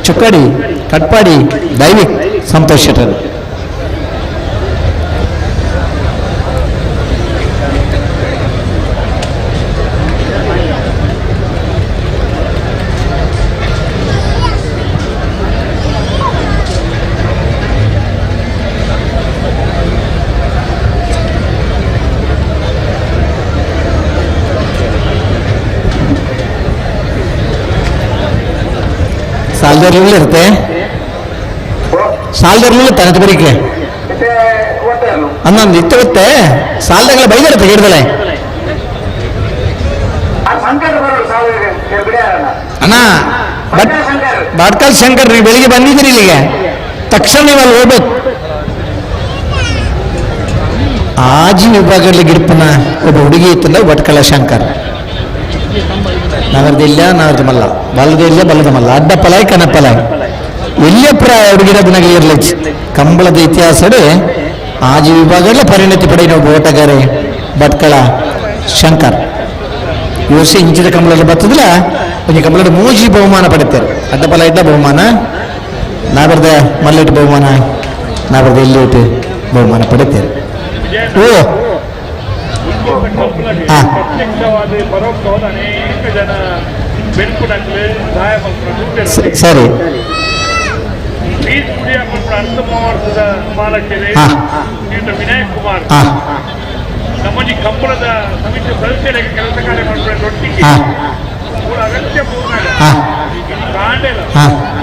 ಚೊಕ್ಕಡಿ ಕಟ್ಪಾಡಿ ದೈವಿಕ್ ಸಂತೋಷ ಶೆಟ್ಟರು. ಸಾಲದರ್ಲು ಇರುತ್ತೆ ಸಾಲದರ್ಲು ತನಕ ಬರೀಕೆ ಅನ್ನೊಂದು ಇತ್ತು ಗೊತ್ತೆ ಸಾಲದಾಗಲ ಬೈದಿರುತ್ತೆ ಹಿಡ್ದಲೆ ಅಣ್ಣ. ಬಾಟ್ಕಲ್ ಶಂಕರ್ ನೀವು ಬೆಳಿಗ್ಗೆ ಬಂದಿದ್ದೀರಿ ಇಲ್ಲಿಗೆ ತಕ್ಷಣ ನೀವು ಅಲ್ಲಿ ಹೋಗ್ಬೇಕು. ಆಜಿ ವಿಭಾಗದಲ್ಲಿ ಗಿಡಪನ ಒಬ್ಬ ಹುಡುಗಿ ಇತ್ತಲ್ಲ ಭಟ್ಕಳ ಶಂಕರ್. ನಾವರ್ದು ಇಲ್ಲ ನಾವರ್ದು ಮಲ್ಲ ಬಲ್ಲದ ಇಲ್ಲ ಬಲ್ಲದ ಮಲ್ಲ ಅಡ್ಡ ಪಲಾಯ್ ಕನ ಪಲಾಯ್ ಎಲ್ಲಿಯ ಪ್ರಾಯ ಹುಡುಗಿರ ದಿನಗಳು ಇರಲಿ ಕಂಬಳದ ಇತಿಹಾಸಡೆ ಆಜಿ ವಿಭಾಗದಲ್ಲಿ ಪರಿಣತಿ ಪಡೆಯಿನ ಒಬ್ಬ ಓಟಗಾರೆ ಭಟ್ಕಳ ಶಂಕರ್. ಈ ವರ್ಷ ಇಂಚಿದ ಕಂಬಳದ ಬತ್ತದಿಲ್ಲ ಒಂಜಿ ಕಂಬಳದ ಮೂಜಿ ಬಹುಮಾನ ಪಡೆತಾರೆ ಅಡ್ಡಪಲ ಇಡ್ಡ ಬಹುಮಾನ ನಾಬರ್ದ ಮಲ್ಲೆಟ್ ಬಹುಮಾನ ನಾಬರ್ದ ಎಲ್ಲಿಟ್ಟು ಬಹುಮಾನ ಪಡೆತಾರೆ. ಓ ಸರಿ ವಿನಯ್ ಕುಮಾರ್ ನಮ್ಮಲ್ಲಿ ಕಂಬಳದ ಸಮಿತಿ ಸದಸ್ಯರಿಗೆ ಕೆಲಸ ಕಾರ್ಯ ಮಾಡ್ಕೊಂಡು ಅಗತ್ಯ ಪೂರ್ಣ ಕಾಂಡೆಲ್ಲ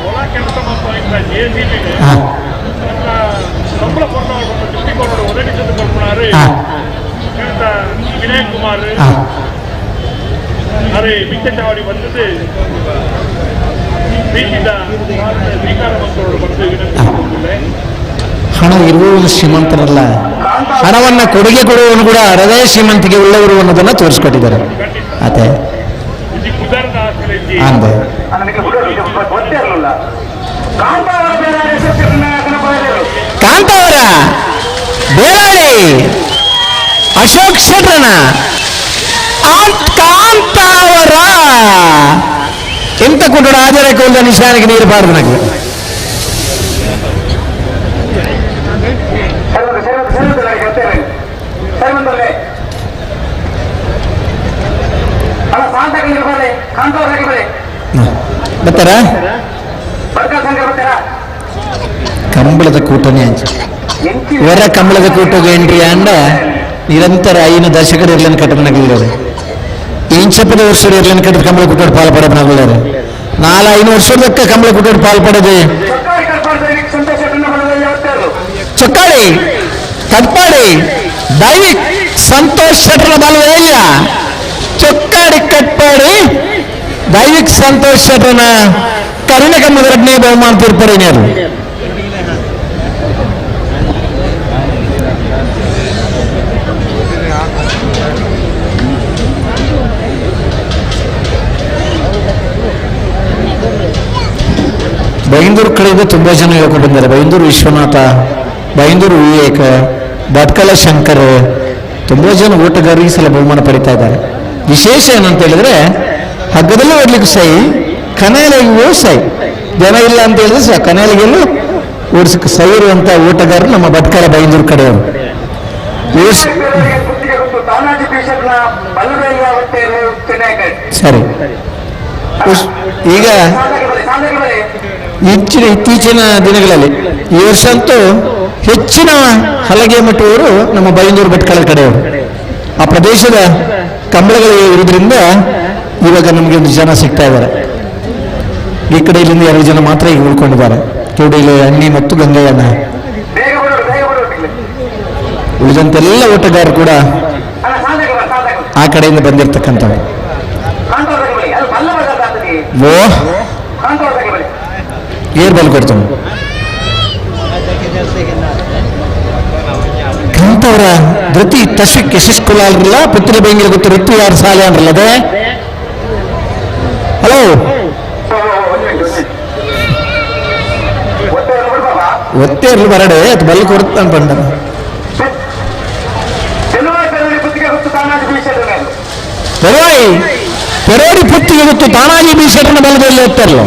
ಹೊಲ ಕೆಲಸ ಮಾಡ್ತಾ ಜೆ ಸಿ ಬಿಗೆ ಕಂಬಳ ಕೊಟ್ಟು ದೃಷ್ಟಿಕೋನ ಒದಗಿಸಿದ್ದು ಕೊಡ್ತಾರೆ ವಿನಯ್ ಕುಮಾರ್ ಅರೆ ಮಿಕ್ಕ ಚಾವಡಿ ಬಂದದ್ದು ಪ್ರೀತಿದ ಸ್ವೀಕಾರ ಮಾಡ್ಕೊಂಡು ವಿನಂತಿ. ಹಣ ಇರುವವನು ಶ್ರೀಮಂತನಲ್ಲ, ಹಣವನ್ನು ಕೊಡುಗೆ ಕೊಡುವವನು ಕೂಡ ಹೃದಯ ಶ್ರೀಮಂತಿಗೆ ಉಳ್ಳವರು ಅನ್ನೋದನ್ನ ತೋರಿಸ್ಕೊಟ್ಟಿದ್ದಾರೆ. ಅದೇ ಅಂದೆ ಕಾಂತಾವರ ಬೇರಾಳಿ ಅಶೋಕ್ ಶೆಟ್ರನ ಕಾಂತಾವರ ಎಂತ ಕೂಡ ಆಜರಕ್ಕೆ ನಿಶಾನಿಗೆ ನೀರು ಬಾರದು ನನಗೆ. ಬರ್ತಾರ ಕಂಬಳದ ಕೂಟನೇ ಇವರ ಕಂಬಳದ ಕೂಟಗೆ ಎಂಟ್ರಿ ಅಂಡ ನಿರಂತರ ಐನು ದಶಕರು ಇರ್ಲನ್ ಕಟ್ಟಡನಾಗಲಿದ್ದಾರೆ. ಇಂಚಪದ ವರ್ಷರು ಇರ್ಲನ್ ಕಟ್ಟದ ಕಂಬಳ ಕೂಟೋಡು ಪಾಲ್ ಪಡಬನಾಗಲಿದ್ದಾರೆ. 4-5 ವರ್ಷದಕ್ಕ ಕಂಬಳ ಕೂಟೋಡು ಪಾಲ್ ಪಡದೆ ಚೊಕ್ಕಾಡಿ ಕಟ್ಪಾಡಿ ದೈವಿಕ್ ಸಂತೋಷ್ ಶೆಟ್ಟರ ಬಲವೇಯ ಚೊಕ್ಕಾಡಿ ಕಟ್ಪಾಡಿ ದೈವಿಕ್ ಸಂತೋಷ್ ಶೆಟ್ಟರನ ಕರುಣ ಕಂಬದ ಎರಡನೇ ಬಹುಮಾನ ತೀರ್ಪರಿನೇರು. ಬೈಂದೂರು ಕಡೆಯಿಂದ ತುಂಬ ಜನ ಹೇಳ್ಕೊಂಡು ಬಂದಿದ್ದಾರೆ. ಬೈಂದೂರು ವಿಶ್ವನಾಥ, ಬೈಂದೂರು ವಿವೇಕ, ಭಟ್ಕಳ ಶಂಕರ್, ತುಂಬ ಜನ ಓಟಗಾರರು ಈ ಸಲ ಬಹುಮಾನ ಪಡಿತಾ ಇದ್ದಾರೆ. ವಿಶೇಷ ಏನಂತ ಹೇಳಿದ್ರೆ ಹಗ್ಗದಲ್ಲೂ ಓಡ್ಲಿಕ್ಕೂ ಸೈ, ಕನೆಯಲಿಗೂ ಸೈ. ಜನ ಇಲ್ಲ ಅಂತ ಹೇಳಿದ್ರೆ ಸಹ ಕನೆಯಲಿಗೆಲ್ಲೂ ಓಡಿಸಕ್ಕೆ ಸೈ ಇರುವಂಥ ಓಟಗಾರರು ನಮ್ಮ ಭಟ್ಕಳ ಬೈಂದೂರು ಕಡೆಯವರು. ಸರಿ, ಈಗ ಇತ್ತೀಚಿನ ದಿನಗಳಲ್ಲಿ ಈ ವರ್ಷ ಅಂತೂ ಹೆಚ್ಚಿನ ಹಲಗೆ ಮಟ್ಟವರು ನಮ್ಮ ಬೈಂದೂರು ಭಟ್ಕಳ ಕಡೆಯವರು. ಆ ಪ್ರದೇಶದ ಕಂಬಳಗಳು ಇರೋದ್ರಿಂದ ಇವಾಗ ನಮಗೆ ಒಂದು ಜನ ಸಿಗ್ತಾ ಇದ್ದಾರೆ. ಈ ಕಡೆ ಇಲ್ಲಿಂದ 2 ಜನ ಮಾತ್ರ ಈಗ ಉಳ್ಕೊಂಡಿದ್ದಾರೆ, ತೋಡಿಲೆ ಅಣ್ಣಿ ಮತ್ತು ಗಂಗಯ್ಯನ. ಉಳಿದಂತೆಲ್ಲ ಓಟಗಾರರು ಕೂಡ ಆ ಕಡೆಯಿಂದ ಬಂದಿರತಕ್ಕಂಥವ್ರು. ಓ ಏರ್ ಬಲ್ ಕೊಡ್ತಾನೆ ಕಾಂತವರ ಧೃತಿ ತಶಕ್ ಯಶಸ್ಕುಲಾಲ್ರಲ್ಲ ಪುತ್ರಿ ಬೆಂಗಿಲ ಗೊತ್ತು ಋತು ಯಾರು ಸಾಲೆ ಅಂದ್ರಲ್ಲ ಅದೇ. ಹಲೋ ಒತ್ತೆ ಇರ್ಲಿ ಬರಡೆ ಅದು ಬಲ್ ಕೊಡ್ತಾನೆ ಬಂದ ಪೆರೋಡಿ ಪುತ್ತಿಗೆ ಗೊತ್ತು ತಾನಾಜಿ ಬೀಸೆಟ್ರನ ಬಲದಲ್ಲಿ ಹೋಗ್ತಾರಲ್ಲ.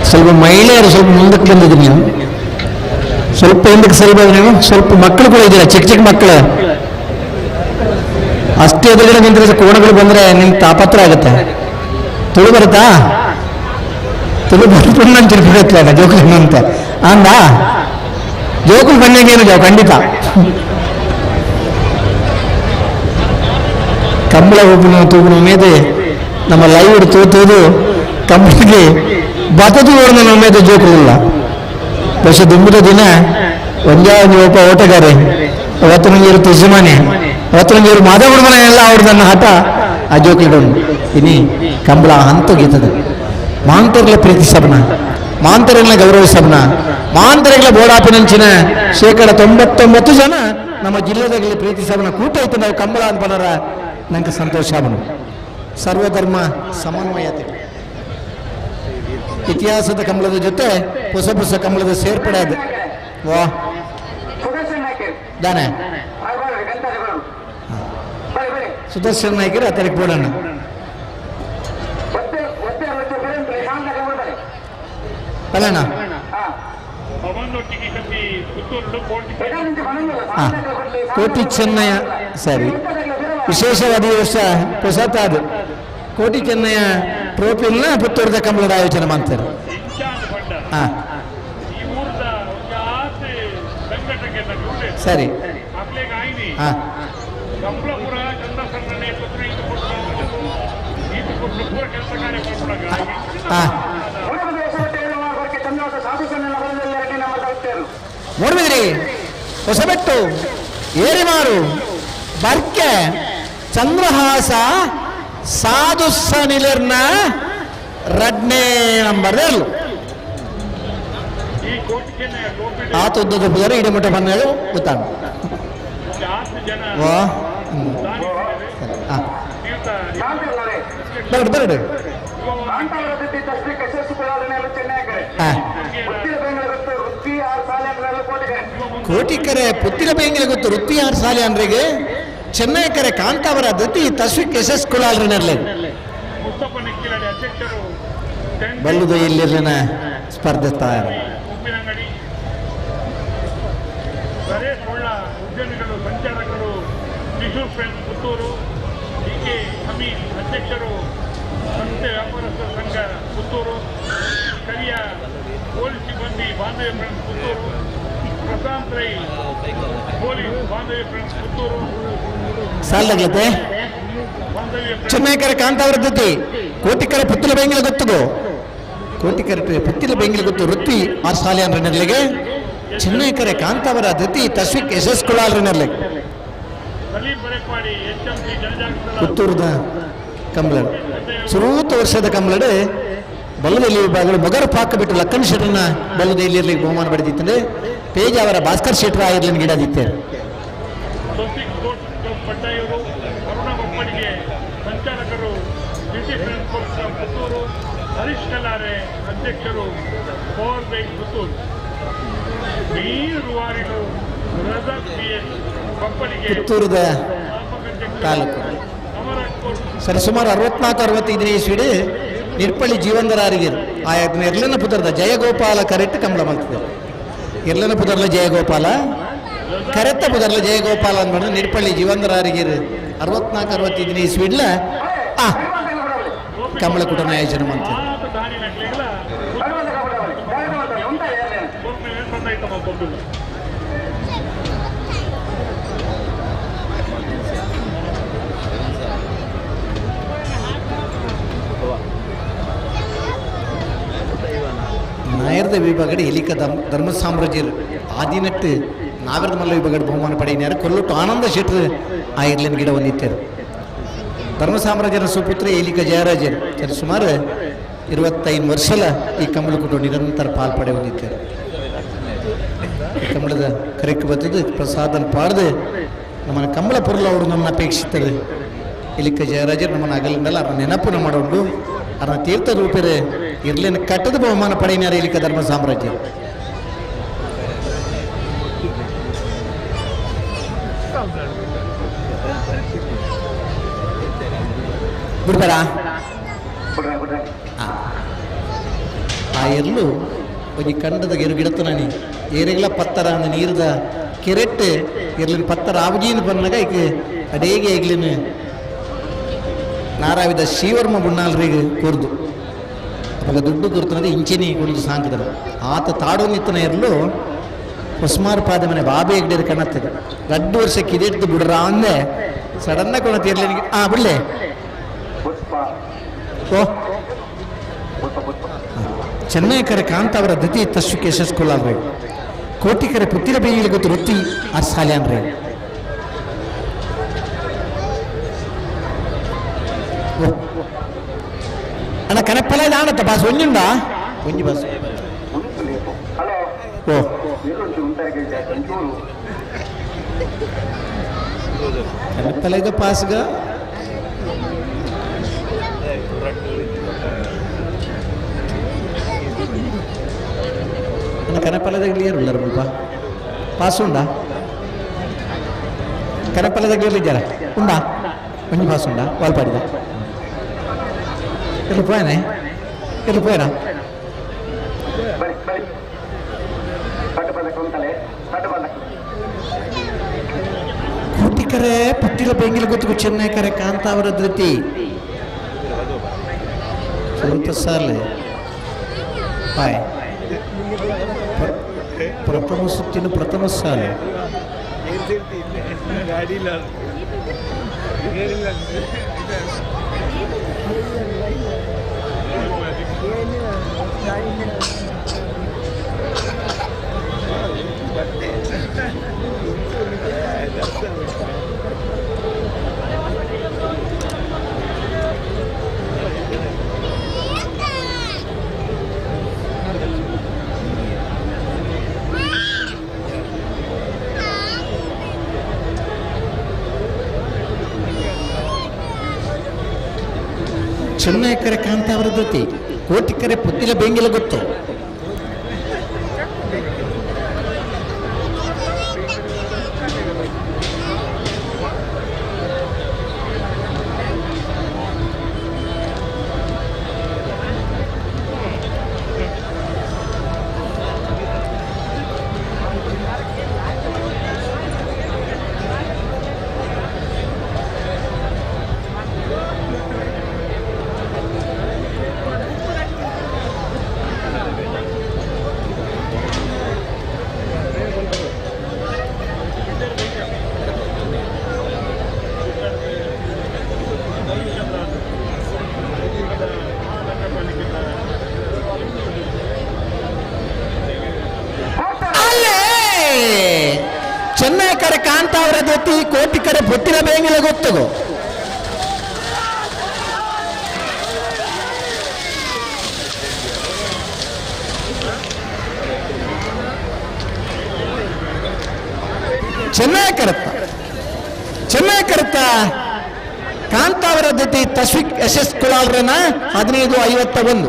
ಸ್ವಲ್ಪ ಮಹಿಳೆಯರು ಸ್ವಲ್ಪ ಮುಂದಕ್ಕೆ ಬಂದಿದ್ದೀರಿ ನೀವು, ಸ್ವಲ್ಪ ಹಿಂದಕ್ಕೆ ಸರಿಬೋದು ನೀವು. ಸ್ವಲ್ಪ ಮಕ್ಕಳು ಕೂಡ ಇದ್ದೀರಾ, ಚಿಕ್ಕ ಚಿಕ್ಕ ಮಕ್ಕಳು. ಅಷ್ಟೇ ಎದುರುಗಡೆ ನಿಂತಿರೋ ಕೋಣಗಳು ಬಂದರೆ ನಿಮ್ಗೆ ತಾಪತ್ರ ಆಗುತ್ತೆ. ತುಳು ಬರುತ್ತಾ? ತುಳು ಬರ್ಕೊಂಡು ನಾನು ತಿಳ್ಕೊಳತ್ತಲ್ಲ ಜೋಕುಲು ಅಂತ ಅಂದ ಜೋಕುಲು ಬಂದಂಗೇನು ಜಾವ್ ಖಂಡಿತ. ಕಂಬಳ ಒಬ್ಬನ ತೂಗುನ ಉಮೇದೆ ನಮ್ಮ ಲೈವ್ ತೂತುವುದು ಕಂಬಳಿಗೆ ಬತದು ಓಡಿದ ಉಮೇದೆ ಜೋಕುಲಿಲ್ಲ. ಬಹುಶಃ ದುಂಬುದ ದಿನ ಒಂದೇ ಒಂದು ಒಬ್ಬ ಓಟಗಾರೆ ಅವತ್ತು ಯಜಮಾನಿ ಅವತ್ತು ಮಾಧವ ಮನೆ ಎಲ್ಲ ಅವ್ರದನ್ನ ಹಠ ಆ ಜೋಕುಲಿಡೋನು ಇನಿ ಕಂಬಳ ಅಂತ ಗೀತದ ಮಾಂತರ್ಲ ಪ್ರೀತಿಸಬನ, ಮಾಂತರಗಳ ಗೌರವಿಸಬನ, ಮಾಂತರಗಳ ಬೋಡಾಪಿನಂಚಿನ 99% ಜನ ನಮ್ಮ ಜಿಲ್ಲೆದಾಗಲಿ ಪ್ರೀತಿಸಬನ ಕೂಟ ಐತೆ. ನಾವು ಕಂಬಳ ಅಂತ ಬನ್ನರ ನಂಗೆ ಸಂತೋಷ ಆವನು. ಸರ್ವಧರ್ಮ ಸಮನ್ವಯತೆ ಇತಿಹಾಸದ ಕಂಬಳದ ಜೊತೆ ಹೊಸ ಹೊಸ ಕಂಬಳದ ಸೇರ್ಪಡೆ ಅದು. ವಾ ದಾನೆ ಸುದರ್ಶನ್ ನಾಯ್ಕರು ಆತರಿಗೆ ಬೋಡಣ್ಣ. ಪಲಣ್ಣ ಕೋಟಿ ಚೆನ್ನಯ್ಯ ಸರಿ ವಿಶೇಷವಾದ ಈ ವರ್ಷ ಹೊಸತಾದ ಕೋಟಿ ಚೆನ್ನಯ್ಯ ಟ್ರೋಫಿನ ಪುತ್ತೂರದ ಕಂಬಳದ ಆಯೋಜನೆ ಮಾಡ್ತಾರೆ. ಸರಿ ಮೂಡುಬಿದಿರಿ, ಹೊಸಬೆಟ್ಟು, ಏರಿಮಾರು, ಬರ್ಕೆ, ಚಂದ್ರಹಾಸ, ಸಾಧು ಸನಿಲರ್ನ ರಡ್ನೇ ನಂಬರ್ ಆತ ಉದ್ದದ ಪುದರ ಇಡಮುಟ್ಟ ಬಂದಾಗ ಗೊತ್ತಾಗ. ವಾ ಬರಡು ಬರಡು. ಕೋಟಿಕರೆ ಪುತ್ತಿಲ ಬೇಂಗಿಲ ಗೊತ್ತು ವೃತ್ತಿ ಆರ್ ಸಾಲೆ ಅಂದ್ರಿಗೆ ಚೆನ್ನೈಕರೆ ಕಾಂತಾವರ ದತಿ ತಸ್ವಿಕ್ ಎಸ್ ಎಸ್ ಕುಲಾಲ್ರನಲ್ಲಿ ಬಲ್ಲುದ ಇಲ್ಲಿರ್ಲಿನ ಸ್ಪರ್ಧೆ ತಯಾರು. ಉದ್ಯಮಿಗಳು ಸಂಚಾಲಕರು Kishore friends Puttur, D K Hameed ಅಧ್ಯಕ್ಷರು ಸಂಸ್ಥೆ ವ್ಯಾಪಾರಸ್ಥರ ಸಂಘ ಪುತ್ತೂರು, ಕರಿಯ ಪೊಲೀಸ್ ಸಿಬ್ಬಂದಿ ಬಾಂಧವ್ಯ ಫ್ರೆಂಡ್ಸ್ ಪುತ್ತೂರು, ಪ್ರಶಾಂತ್ ರೈ ಪೊಲೀಸ್ ಬಾಂಧವ್ಯ ಫ್ರೆಂಡ್ಸ್ ಪುತ್ತೂರು. ಸಾಲಾಗ್ಲತ್ತೆ ಚೆನ್ನೈಕರ ಕಾಂತಾವರ ದತಿ ಕೋಟಿಕರ ಪುತ್ತಿಲ ಬೆಂಗಿಲ ಗೊತ್ತುಗೋ ಕೋಟಿಕರ ಪುತ್ತಿಲ ಬೆಂಗಿಲ ಗೊತ್ತು ವೃತ್ತಿ ಆರ್ ಸಾಲೆ ಅಂದ್ರೆ ಚೆನ್ನೈಕರೆ ಕಾಂತಾವರ ದತಿ ತಸ್ವಿಕ್ ಎಸ್ ಎಸ್ ಕುಲಾಲ್ರನಲ್ಲಿ ಪುತ್ತೂರದ ಕಂಬಳಡು ಸುರೂತ ವರ್ಷದ ಕಂಬಳಡು ಬಲ್ಲದೆಲ್ಲಿ ವಿಭಾಗಗಳು ಮೊಗರು ಪಾಕ ಬಿಟ್ಟು ಲಕ್ಕಣ ಶೆಟ್ಟರ್ನ ಬಲ್ಲದೆಲ್ಲಿರ್ಲಿಕ್ಕೆ ಬಹುಮಾನ ಪಡೆದಿತ್ತಂದ್ರೆ ಪೇಜ್ ಅವರ ಭಾಸ್ಕರ್ ಶೆಟ್ಟರ್ ಆಗಿರ್ಲಿನ ಗಿಡದಿತ್ತೇವೆ. ಸಂಚಾಲಕರು ಪುತ್ತೂರು, ಹರೀಶ್ ಕಲ್ಲಾರೆ ಅಧ್ಯಕ್ಷರು ಪವರ್ ಬ್ಯಾಂಕ್ ಪುತ್ತೂರು, ನೀರು ಪುತ್ತೂರದ ತಾಲೂಕು ಸರಿ ಸುಮಾರು 64-65 ಇಸ್ವಿಡು ನಿರ್ಪಳ್ಳಿ ಜೀವಂದರಾರಿಗೆ ಆ ಎರ್ಲನ ಪುದರ್ದ ಜಯಗೋಪಾಲ ಕರೆಕ್ಟ್ ಕಂಬಳ ಮಾಡ್ತಿದ್ದೆ. ಎರ್ಲನ ಪುದರ್ಲ ಜಯಗೋಪಾಲ ಕರೆತ್ತ ಪುದರ್ಲ ಜಯಗೋಪಾಲ ಅಂದ್ಬಿಟ್ಟು ನಿರ್ಪಳ್ಳಿ ಜೀವಂದರಾರಿಗೆ 64-65 ಇಸ್ವಿಡ್ಲ ಆ ಕಮಲ ಕೂಟನ ಆಯೋಜನೆ ಮಾಡ್ತಾರೆ. ನಾಯರ್ದ ವಿಭಾಗಡೆ ಎಲಿಕ ಧರ್ಮ ಸಾಮ್ರಾಜ್ಯರು ಆದಿನಟ್ಟು ನಾಗರದ ಮಲ್ಲ ವಿಭಾಗಡೆ ಬಹುಮಾನ ಪಡೆಯಿನಾರು ಕೊಲ್ಲೊಟ್ಟು ಆನಂದ ಶೆಟ್ಟರು ಆ ಇರ್ಲಿನ ಗಿಡ ಹೊಂದಿತ್ತಾರೆ. ಧರ್ಮ ಸಾಮ್ರಾಜ್ಯರ ಸುಪುತ್ರ ಎಲಿಕ ಜಯರಾಜರು ಸರಿ ಸುಮಾರು 25 ವರ್ಷಲ ಈ ಕಂಬಳ ಕುಟುಂಬ ನಿರಂತರ ಪಾಲ್ಪಡೆ ಹೊಂದಿತ್ತಾರೆ. ಕಂಬಳದ ಕರೆಕ್ ಬರ್ತದೆ ಪ್ರಸಾದನ ಪಾಡ್ದು ನಮ್ಮನ್ನು ಕಂಬಳ ಪೊರ್ಲು ಅವರು ನಮ್ಮನ್ನು ಅಪೇಕ್ಷಿಸ್ತಾರೆ. ಎಲಿಕ ಜಯರಾಜರು ನಮ್ಮನ್ನು ಅಗಲಿಂದಲ್ಲ ಅವರ ನೆನಪನ್ನು ಮಾಡೋದು ಅವರ ತೀರ್ಥ ರೂಪರೇ ಇರ್ಲಿನ ಕಟ್ಟದ ಬಹುಮಾನ ಪಡೆಯಿನಾರ ಇಲಿಕ ಧರ್ಮ ಸಾಮ್ರಾಜ್ಯ. ಬಿಡ್ಬೇಡ ಆ ಎರ್ಲು ಒಂಜಿ ಕಂಡದ ಎರು ಗಿಡತನಾನಿ ಏರೆಗಳ ಪತ್ತರ ಅಂದ ನೀರ್ದ ಕೆರೆಟ್ ಎರ್ಲಿನ ಪತ್ತರ ಆವಜೀನ ಬಂದಾಗ ಈಗ ಅಡೇಗೆ ಎಗ್ಲಿನ ನಾರಾವಿದ ಶ್ರೀವರ್ಮ ಬುಣ್ಣಾಲ್ರಿಗೆ ಕೊರ್ದು ಅವಾಗ ದುಡ್ಡು ಕೊರ್ತನದು ಇಂಚಿನಿ ಕುಡಿದು ಸಾಂಕದರು ಆತ ತಾಡೋನಿತ್ತನ ಎರ್ಲು ಹೊಸ್ಮಾರ್ ಪಾದ ಮನೆ ಬಾಬೆ ಹೆಗ್ಡೇರು ಕಾಣುತ್ತದೆ 2 ವರ್ಷಕ್ಕೆ ಇದೆಡ್ದು ಬಿಡ್ರ ಅಂದೆ ಸಡನ್ನ ಕೊಣತಿ ಇರ್ಲಿ ಆ ಬಿಡ್ಲೆ ಓ ಚೆನ್ನೈಕರ ಕಾಂತಾವರ ದತಿ ತಸ್ಸು ಯಶಸ್ಕೊಳ್ಳಾಗಬೇಕು ಕೋಟಿಕರ ಪುತ್ತಿರ ಬೇಯಿಲಿ ಗೊತ್ತು ವೃತ್ತಿ ಆ ಸಾಲ್ಯಾನ್ರಿ ಅಣ್ಣ ಕನಪ್ಪಲ ಇದಾಣತ್ತ ಬಾಸ್ ಒಂಜುಂಡಾ ಒಂಜಿ ಬಾಸ್ ಓ ಕನಪ್ಪಲ ಇದು ಪಾಸ್ಗ ಕನಪಲದ ಕ್ಲಿಯರ್ ಉಳ್ಳಾರ ಮುಲ್ಪ ಪಾಸ್ ಉಂಡಾ? ಕನಪಲದ ಕ್ಲಿಯರ್ ಇದ್ದಾರ ಉಂಡಾ? ಒಂಜಿ ಪಾಸ್ ಉಂಡಾ? ವಾಲ್ಪಾಡಿದ ಎಲ್ಲಿ ಪೋಯನೆ? ಎಲ್ಲಿ ಪೋಯನಾ? ಕೋಟಿಕರೆ ಪುಟ್ಟಿಲ ಬೆಂಗಿಲ ಗೊತ್ತು ಚೆನ್ನೈ ಕರೆ ಕಾಂತಾವರ ಧೃತಿ ಸುರುತ ಸಾಲೆ ಹಾಯ್ ಪ್ರಥಮ ಸುತ್ತಿನ ಪ್ರಥಮ ಸಾಲೆ. ಚೆನ್ನೈಕರೆ ಕಾಂತಾವರ ಧೃತಿ ಕೋಟಿಕರೆ ಪುತ್ತಿಲ ಬೆಂಗಿಲ ಗೊತ್ತು. ಚೆನ್ನೈಕರೆ ಕಾಂತಾವರ ಧೃತಿ ಕೋಟಿಕರೆ ಪುತ್ತಿಲ ಬೇಂಗಿಲ ಗೊತ್ತಗು. Chennai ಕರತ್ತ Chennai ಕರತ್ತ Kantavara Dhriti ತಶ್ವಿಕ್ S S ಕುಲಾಲ್ರನ 15:51.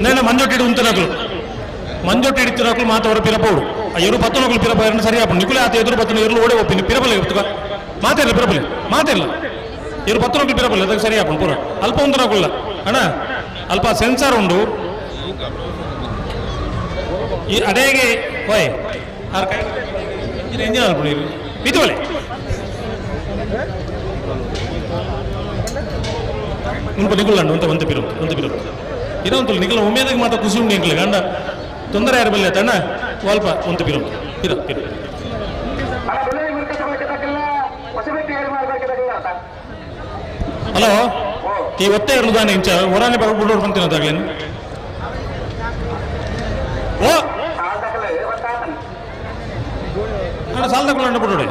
నేను ಮಂಜೊಟ್ಟಿಡು ಉಂತನಕಲು ಮಂಜೊಟ್ಟಿ ಇಡ್ತಿರಕಲು ಮಾತವರ ಪಿರಪೋಡು ಆ ಎರು ಪತ್ತನಕಲು ಪಿರಪ ಸರಿ ಅಪ್ಪ ನಿಕುಲೆ ಆತ ಎದುರು ಪತ್ತನ ಎರುಳು ಓಡೆ ಒಪ್ಪಿನಿ ಪಿರಪಲೆ ಮಾತಿರಲ್ಲ ಪಿರಪಲೆ ಮಾತಿರಲ್ಲ ಎರು ಪತ್ತನಕಲು ಪಿರಪಲೆ ಅದಕ್ಕೆ ಸರಿ ಅಪ್ಪ ಪೂರ ಅಲ್ಪ ಉಂತನಕುಲ್ಲ ಅಣ್ಣ ಅಲ್ಪ ಸೆನ್ಸಾರ್ ಉಂಡು ಈ ಅಡೇಗೆ ಓಯ್ ಆರ್ ಕೈ ಇಂಜಿನ್ ಅಲ್ಪ ನೀರು ಮಿತುವಲೆ ಮುಲ್ಪ ನಿಕುಲ್ಲಂಡು ಅಂತ ಒಂತೆ ಪಿರು ಒಂತೆ ಪಿರು ಇರೋಂತಲ್ಲ ನಿಕಲ ಉಮೇದಕ್ಕೆ ಮಾತ್ರ ಖುಷಿ ಉಂಡು ಎಂಕ್ಲೆ ಗಂಡ ತೊಂದರೆ ಯಾರು ಬಲ್ಲೆ ತಣ್ಣ ಅಲ್ಪ ಒಂತೆ ಪಿರು ಪಿರು ಪಿರು ಹಲೋ ಈ ಒತ್ತೆ ಇರುದಾನೆ ಇಂಚ ಹೊರಾನೆ ಬರೋದು ಬಂತೀನಿ ಅದಾಗ್ಲೇನು ಓ ಅಣ್ಣ ಸಾಲ ತಗೊಂಡು ಬಿಡೋಡಿ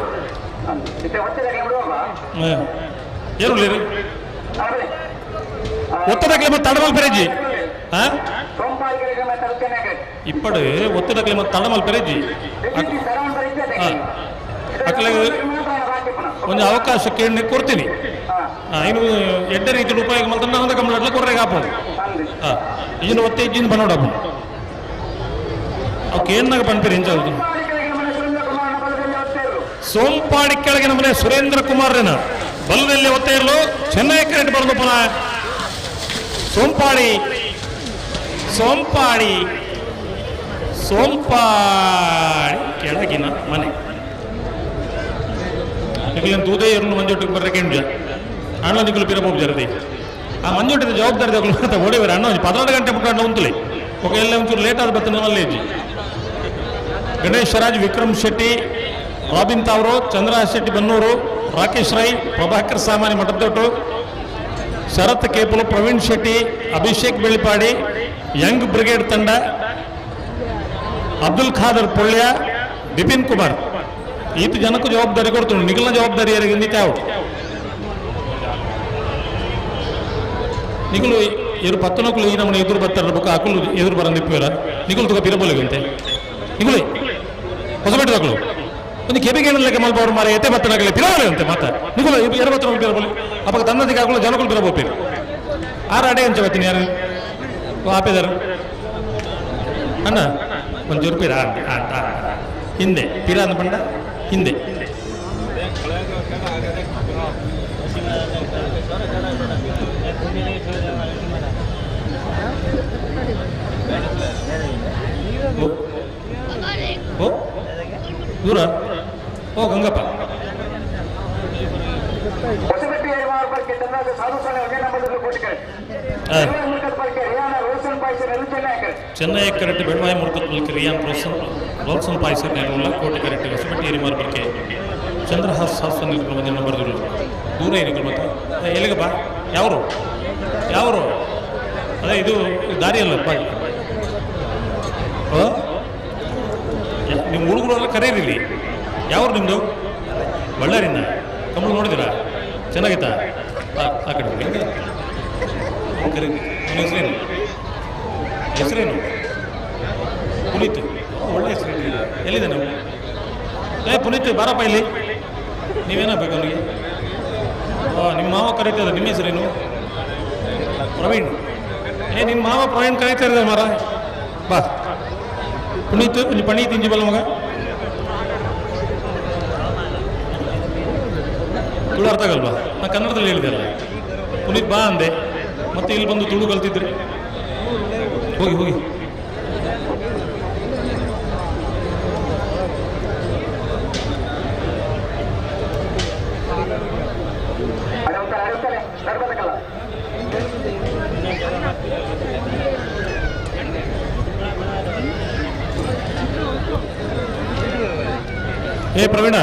ಏನು ಒತ್ತದಕ್ಲೆ ಮತ್ತೆ ತಡಮಲ್ ಪೆರೆಜಿ ಇಪ್ಪಡು ಒತ್ತದಕ್ಲೆ ಮತ್ತೆ ತಡಮಲ್ ಪೆರೆಜಿ ಅಕ್ಲೆ ಒಂದು ಅವಕಾಶ ಕೇಳಿ ಕೊಡ್ತೀನಿ. ಇನ್ನು ಎಡ್ಡೆ ರೀತಿ ಉಪಯೋಗ ಮಲ್ತಂಡ ಒಂದು ಕಂಪ್ಲೇಂಟ್ಲ ಕೊರ್ರೆಗೆ ಹಾಪೋದು. ಇನ್ನು ಒತ್ತೆ ಇಜ್ಜಿನ ಬನ್ನೋಡಪ್ಪ ಅವು ಕೇನ್ನಾಗ ಪನ್ಪಿರಿ ಇಂಚ ಸೋಂಪಾಡಿ ಕೆಳಗಿನ ಮನೆ ಸುರೇಂದ್ರ ಕುಮಾರ್ನ ಬಲದಲ್ಲಿ ಒತ್ತೆ ಇರಲು ಚೆನ್ನೈ ಕರೆಂಟ್ ಬರೆದು ಪುನಃ ಸೋಂಪಾಡಿ ಸೋಂಪಾಡಿ ಸೋಂಪಾಡಿ ಕೆಳಗಿನ ಮನೆ ನಿಖಿಲನ್ ತೂದೇ ಇರಲು ಮಂಜೊಟ್ಟಿಗೆ ಬರ್ರಕ್ಕೆ ಎಂಜ ಅಣ್ಣ ನಿಖಲು ಪಿರಬೋದು ಜರದಿ ಆ ಮಂಜೊಟ್ಟಿದ ಜವಾಬ್ದಾರಿ ತಗೊಂಡು ಓಡಿವರ ಅಣ್ಣ 14 ಗಂಟೆ ಮುಟ್ಟ ಅಣ್ಣ ಉಂತುಲೆ ఒక ಎಲ್ಲ ಒಂಚೂರು ಲೇಟ್ ಆದ ಬರ್ತದೆ ನಮ್ಮಲ್ಲಿ. ಗಣೇಶ್ ರಾಜ್, ವಿಕ್ರಮ್ ಶೆಟ್ಟಿ, ರಾಬಿನ್ ತಾವ್ರೋ, ಚಂದ್ರ ಶೆಟ್ಟಿ ಬನ್ನೂರು, ರಾಕೇಶ್ ರೈ, ಪ್ರಭಾಕರ್ ಸಾಮಾನಿ ಮಠದೊಟ್ಟು, ಶರತ್ ಕೇಪುಲು, ಪ್ರವೀಣ್ ಶೆಟ್ಟಿ, ಅಭಿಷೇಕ್ ಬೆಳ್ಳಿಪಾಡಿ, ಯಂಗ್ ಬ್ರಿಗೇಡ್ ತಂಡ, ಅಬ್ದುಲ್ ಖಾದರ್ ಪೊಳ್ಳ್ಯ, ಬಿಪಿನ್ ಕುಮಾರ್. ಈತ ಜನಕ್ಕೂ ಜವಾಬ್ದಾರಿ ಕೊಡ್ತು, ನಿಖಲ್ನ ಜವಾಬ್ದಾರಿ ಯಾರಿಗೆ ನಿಂತಾವು ನಿಕುಲು ಇರು ಪತ್ತನಕುಲು ಈ ನಮ್ಮನೆ ಎದುರು ಬರ್ತಾರೆ ಬೊಕ್ಕ ಅಕುಲು ಎದುರು ಬರಂದಿಪ್ಪುವೆರ ನಿಕುಲು ತುಕ ಪಿರಬೋಲಿಗಂತೆ ನಿಕುಲು ಹೊಸಬೆಟ್ಟು ತಕಲು ಒಂದು ಕೆಬಿಗೆ ಲೆಕ್ಕ ಮಲ್ಪವರು ಮಾರೆ ಎತ್ತೆ ಬತ್ತನಗಲೆ ಪಿರಬೋಲಿ ಅಂತೆ ಮಾತ ನಿಕುಲು ಎರಡು ಬತ್ತನ ಪಿರಬೋಲಿ ಅಪ್ಪಗ ತನ್ನದಿಗೆ ಅಕುಲು ಜನಕುಲು ಪಿರಬೋಪೇರು ಆರು ಅಡೆ ಅಂಚೆ ಬತ್ತೀನಿ ಯಾರು ಆಪೇದಾರು ಅಣ್ಣ ಒಂದು ಜೋರು ಪಿರ ಅಂತ ಹಿಂದೆ ಪಿರ ಅಂದ ಪಂಡ ಹಿಂದೆ ಓ ದೂರ ಓ Gangappa Chennai correct ಬೆಳ್ವಾಯಿ ಮುರ್ಕತ್ bulk rayon ರೋಸನ್ ರೋಲ್ಸನ್ ಪಾಯ್ಸರ್ ನೆರವುಲ್ಲ ಕೋಟೆ ಕರೆಕ್ಟ್ ಹೊಸಪಟ್ಟಿ ಎರಿಮಾರ್ ಬಲ್ಕೆ ಚಂದ್ರಹಾಸ್ ಹಾಸ್ ನಿಲ್ಕೊಂಡು ಬಂದಿನ ಬರೆದಿರು ದೂರ ಏನಿದ್ರು ಮತ್ತೆ ಎಲ್ಲಿಗಪ್ಪ ಯಾವರು ಯಾವರು ಅದೇ ಇದು ದಾರಿಯಲ್ಲ ನಿಮ್ಮ ಹುಡುಗರು ಎಲ್ಲ ಕರೆಯಿರಿ. ಯಾವ್ರು ನಿಮ್ಮದು? ಬಳ್ಳಾರಿನ. ಕಮಲ್ ನೋಡಿದಿರಾ? ಚೆನ್ನಾಗಿತ್ತಾ? ಆ ಕಡೆ ಕರೀರಿ. ನಿಮ್ಮ ಹೆಸರೇನು? ಹೆಸರೇನು? ಪುನೀತ್. ಒಳ್ಳೆ ಹೆಸರು. ಎಲ್ಲಿದೆ ನಾವು? ಏ ಪುನೀತ್ ಬಾರಪ್ಪ ಇಲ್ಲಿ. ನೀವೇನಾಗಬೇಕು ಅವನಿಗೆ? ನಿಮ್ಮ ಮಾವ ಕರೀತದ. ನಿಮ್ಮ ಹೆಸರೇನು? ಪ್ರವೀಣ್. ಏ ನಿಮ್ಮ ಮಾವ ಪ್ರವೀಣ್ ಕರೀತಾ ಇದ್ದಾರೆ ಮಾರ. ಬಾ ಪುನೀತ್, கொஞ்சம் ಪಣೀತ್ ಇಂಜಿ ಬಲ್ಲ ಮಗ. ತುಳು ಅರ್ಥ ಆಗಲ್ವಾ? ನಾನು ಕನ್ನಡದಲ್ಲಿ ಹೇಳಿದೆ ಅಲ್ಲ. ಪುನೀತ್ ಬಾ ಅಂದೆ, ಮತ್ತೆ ಇಲ್ಲಿ ಬಂದು ತುಳು ಕಲ್ತಿದ್ರಿ. ಹೋಗಿ ಹೋಗಿ. ಏ ಪ್ರವೀಣ,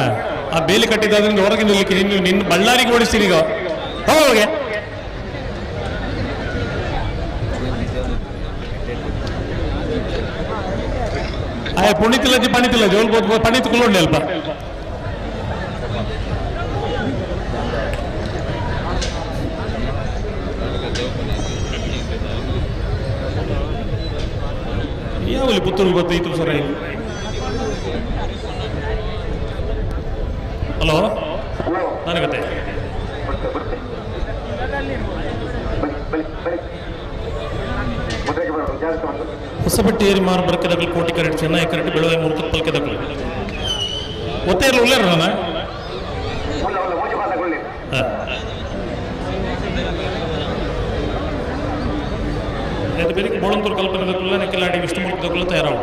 ಆ ಬೇಲಿ ಕಟ್ಟಿದ್ದಾದ್ರಿಂದ ಹೊರಗೆ ನಿಲ್ಲಿಕ್ಕೆ ನಿನ್ನ ನಿನ್ನ ಬಳ್ಳಾರಿಗೆ ಓಡಿಸ್ತೀನಿ ಈಗ. ಹೋಗಿ. ಆಯ್ ಪುಣಿತಿಲ್ಲಜ್ಜಿ ಪಣಿತಿಲ್ಲ ಜೋಲ್ ಪಣಿತ್ ಕುಲ್ಲೊಂಡೆ ಅಲ್ಪ. ಯಾವಲ್ಲಿ ಪುತ್ತೂರು ಗೊತ್ತಾಯಿತು ಸರ್? ಹಲೋ, ನನಗತ್ತೆ ಹೊಸಬಟ್ಟಿ ಏರಿ ಮಾರು ಬರ್ಕೆದಕ್ಲು ಕೋಟಿ ಕರೆಕ್ಟ್ ಚೆನ್ನೈ ಕರೆಕ್ಟ್ ಬೆಳವಾಯಿ ಮುರುಕತ್ ಪಲ್ಕೆದಕ್ಲು ಒತ್ತೇರ್ಲು ಉಳ್ಳೇರು ನಾನು. ಬೇರೆ ಬೋಳಂತೂರು ಕಲ್ಪನೆ ದಕ್ಕುಲ್ಲ ನೆಕ್ಕಿಲಾಡಿ ವಿಷ್ಣುಮೂರ್ತಿ ದಕ್ಕುಲ್ಲ ತಯಾರಾವು.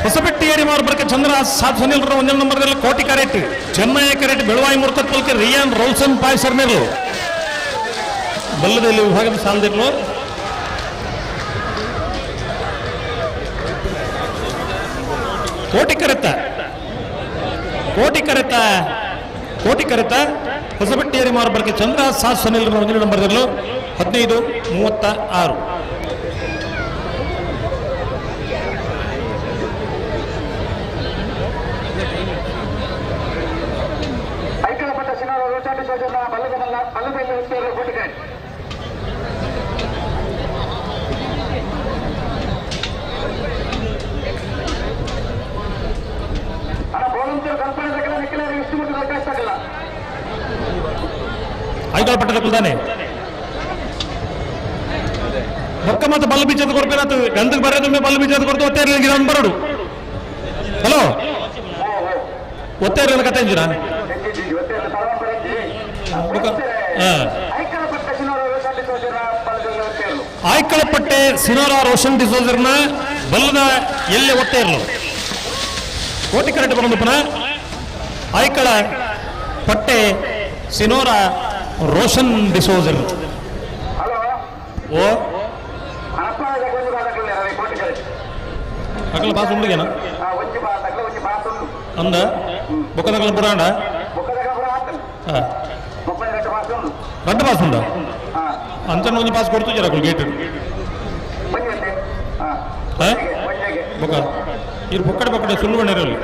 ಹೊಸಬೆಟ್ಟಿ ಏರಿ ಮಾರ್ಬರ್ಕ ಚಂದ್ರ ಸಾತ್ ಸುನಿಲ್ರ ಒಂದೇ ನಂಬರ್ದಲ್ಲಿ ಕೋಟಿ ಕರೆಕ್ಟ್ ಚೆನ್ನೈ ಕರೆಕ್ಟ್ ಬೆಳವಾಯಿ ಮುರ್ತತ್ ಪಲ್ಕೆ ರಿಯಾನ್ ರೋಲ್ಸನ್ ಪಾಯ್ಸರ್ ಮೇಲು ಬಲ್ಲದಲ್ಲಿ ವಿಭಾಗದ ಸಾಲದಿರ್ಲು. ಕೋಟಿ ಕರೆತ ಕೋಟಿ ಕರೆತ ಕೋಟಿ ಕರೆತ ಹೊಸಬೆಟ್ಟಿ ಏರಿ ಮಾರ್ಬರ್ಕೆ ಚಂದ್ರ ಸಾತ್ ಸುನಿಲ್ರ ಒಂದೇ ನಂಬರ್ದಲ್ಲೂ 15 36. ಐದಾಳು ಪಟ್ಟದ ಕುಲ್ದಾನೆ ಬೊಕ್ಕ ಮತ್ತೆ ಬಲ್ಲ ಬೀಚದ ಕೊಡ್ಪೇನಾತು ಗಂಧಕ್ಕೆ ಬರೋದು ಬಲ್ಲ ಬೀಚದ ಕೊಡ್ತು ಒತ್ತೇರಿ ಗಿಡ ಬರೋಡು. ಹಲೋ, ಒತ್ತೇರಿ ಕತೆ ಇಂಜಿನ ಆಯ್ಕಳಪಟ್ಟೆ ಸಿನೋರಾ ರೋಷನ್ ಡಿಸೋಜರ್ನ ಬಲ್ಲದ ಎಲ್ಲೆ ಒತ್ತೇರ್ಲು ಕೋಟಿ ಕರೆಕ್ಟ್ ಬಂದು ಪುನಃ ಆಯ್ಕಳ ಪಟ್ಟೆ ಸಿನೋರಾ ರೋಷನ್ ಡಿಸೋಜರ್. ಓ ಅಕಲ ಬಾಸ್ ಉಂಡುಗೇನ ಅಂದ ಬೊಕ್ಕದಕಲ ಪುರಾಣ ರಡ್ಡು ಪಾಸ್ ಉಂಡ ಅಂಚನ ಒಂಜಿ ಪಾಸ್ ಕೊಡ್ತು ಜರ ಗೇಟ್ ಬೊಕ್ಕ ಇರು ಬೊಕ್ಕಡೆ ಬೊಕ್ಕಡೆ ಸುಳ್ಳು ಬಣ್ಣಿರಲ್ಲ.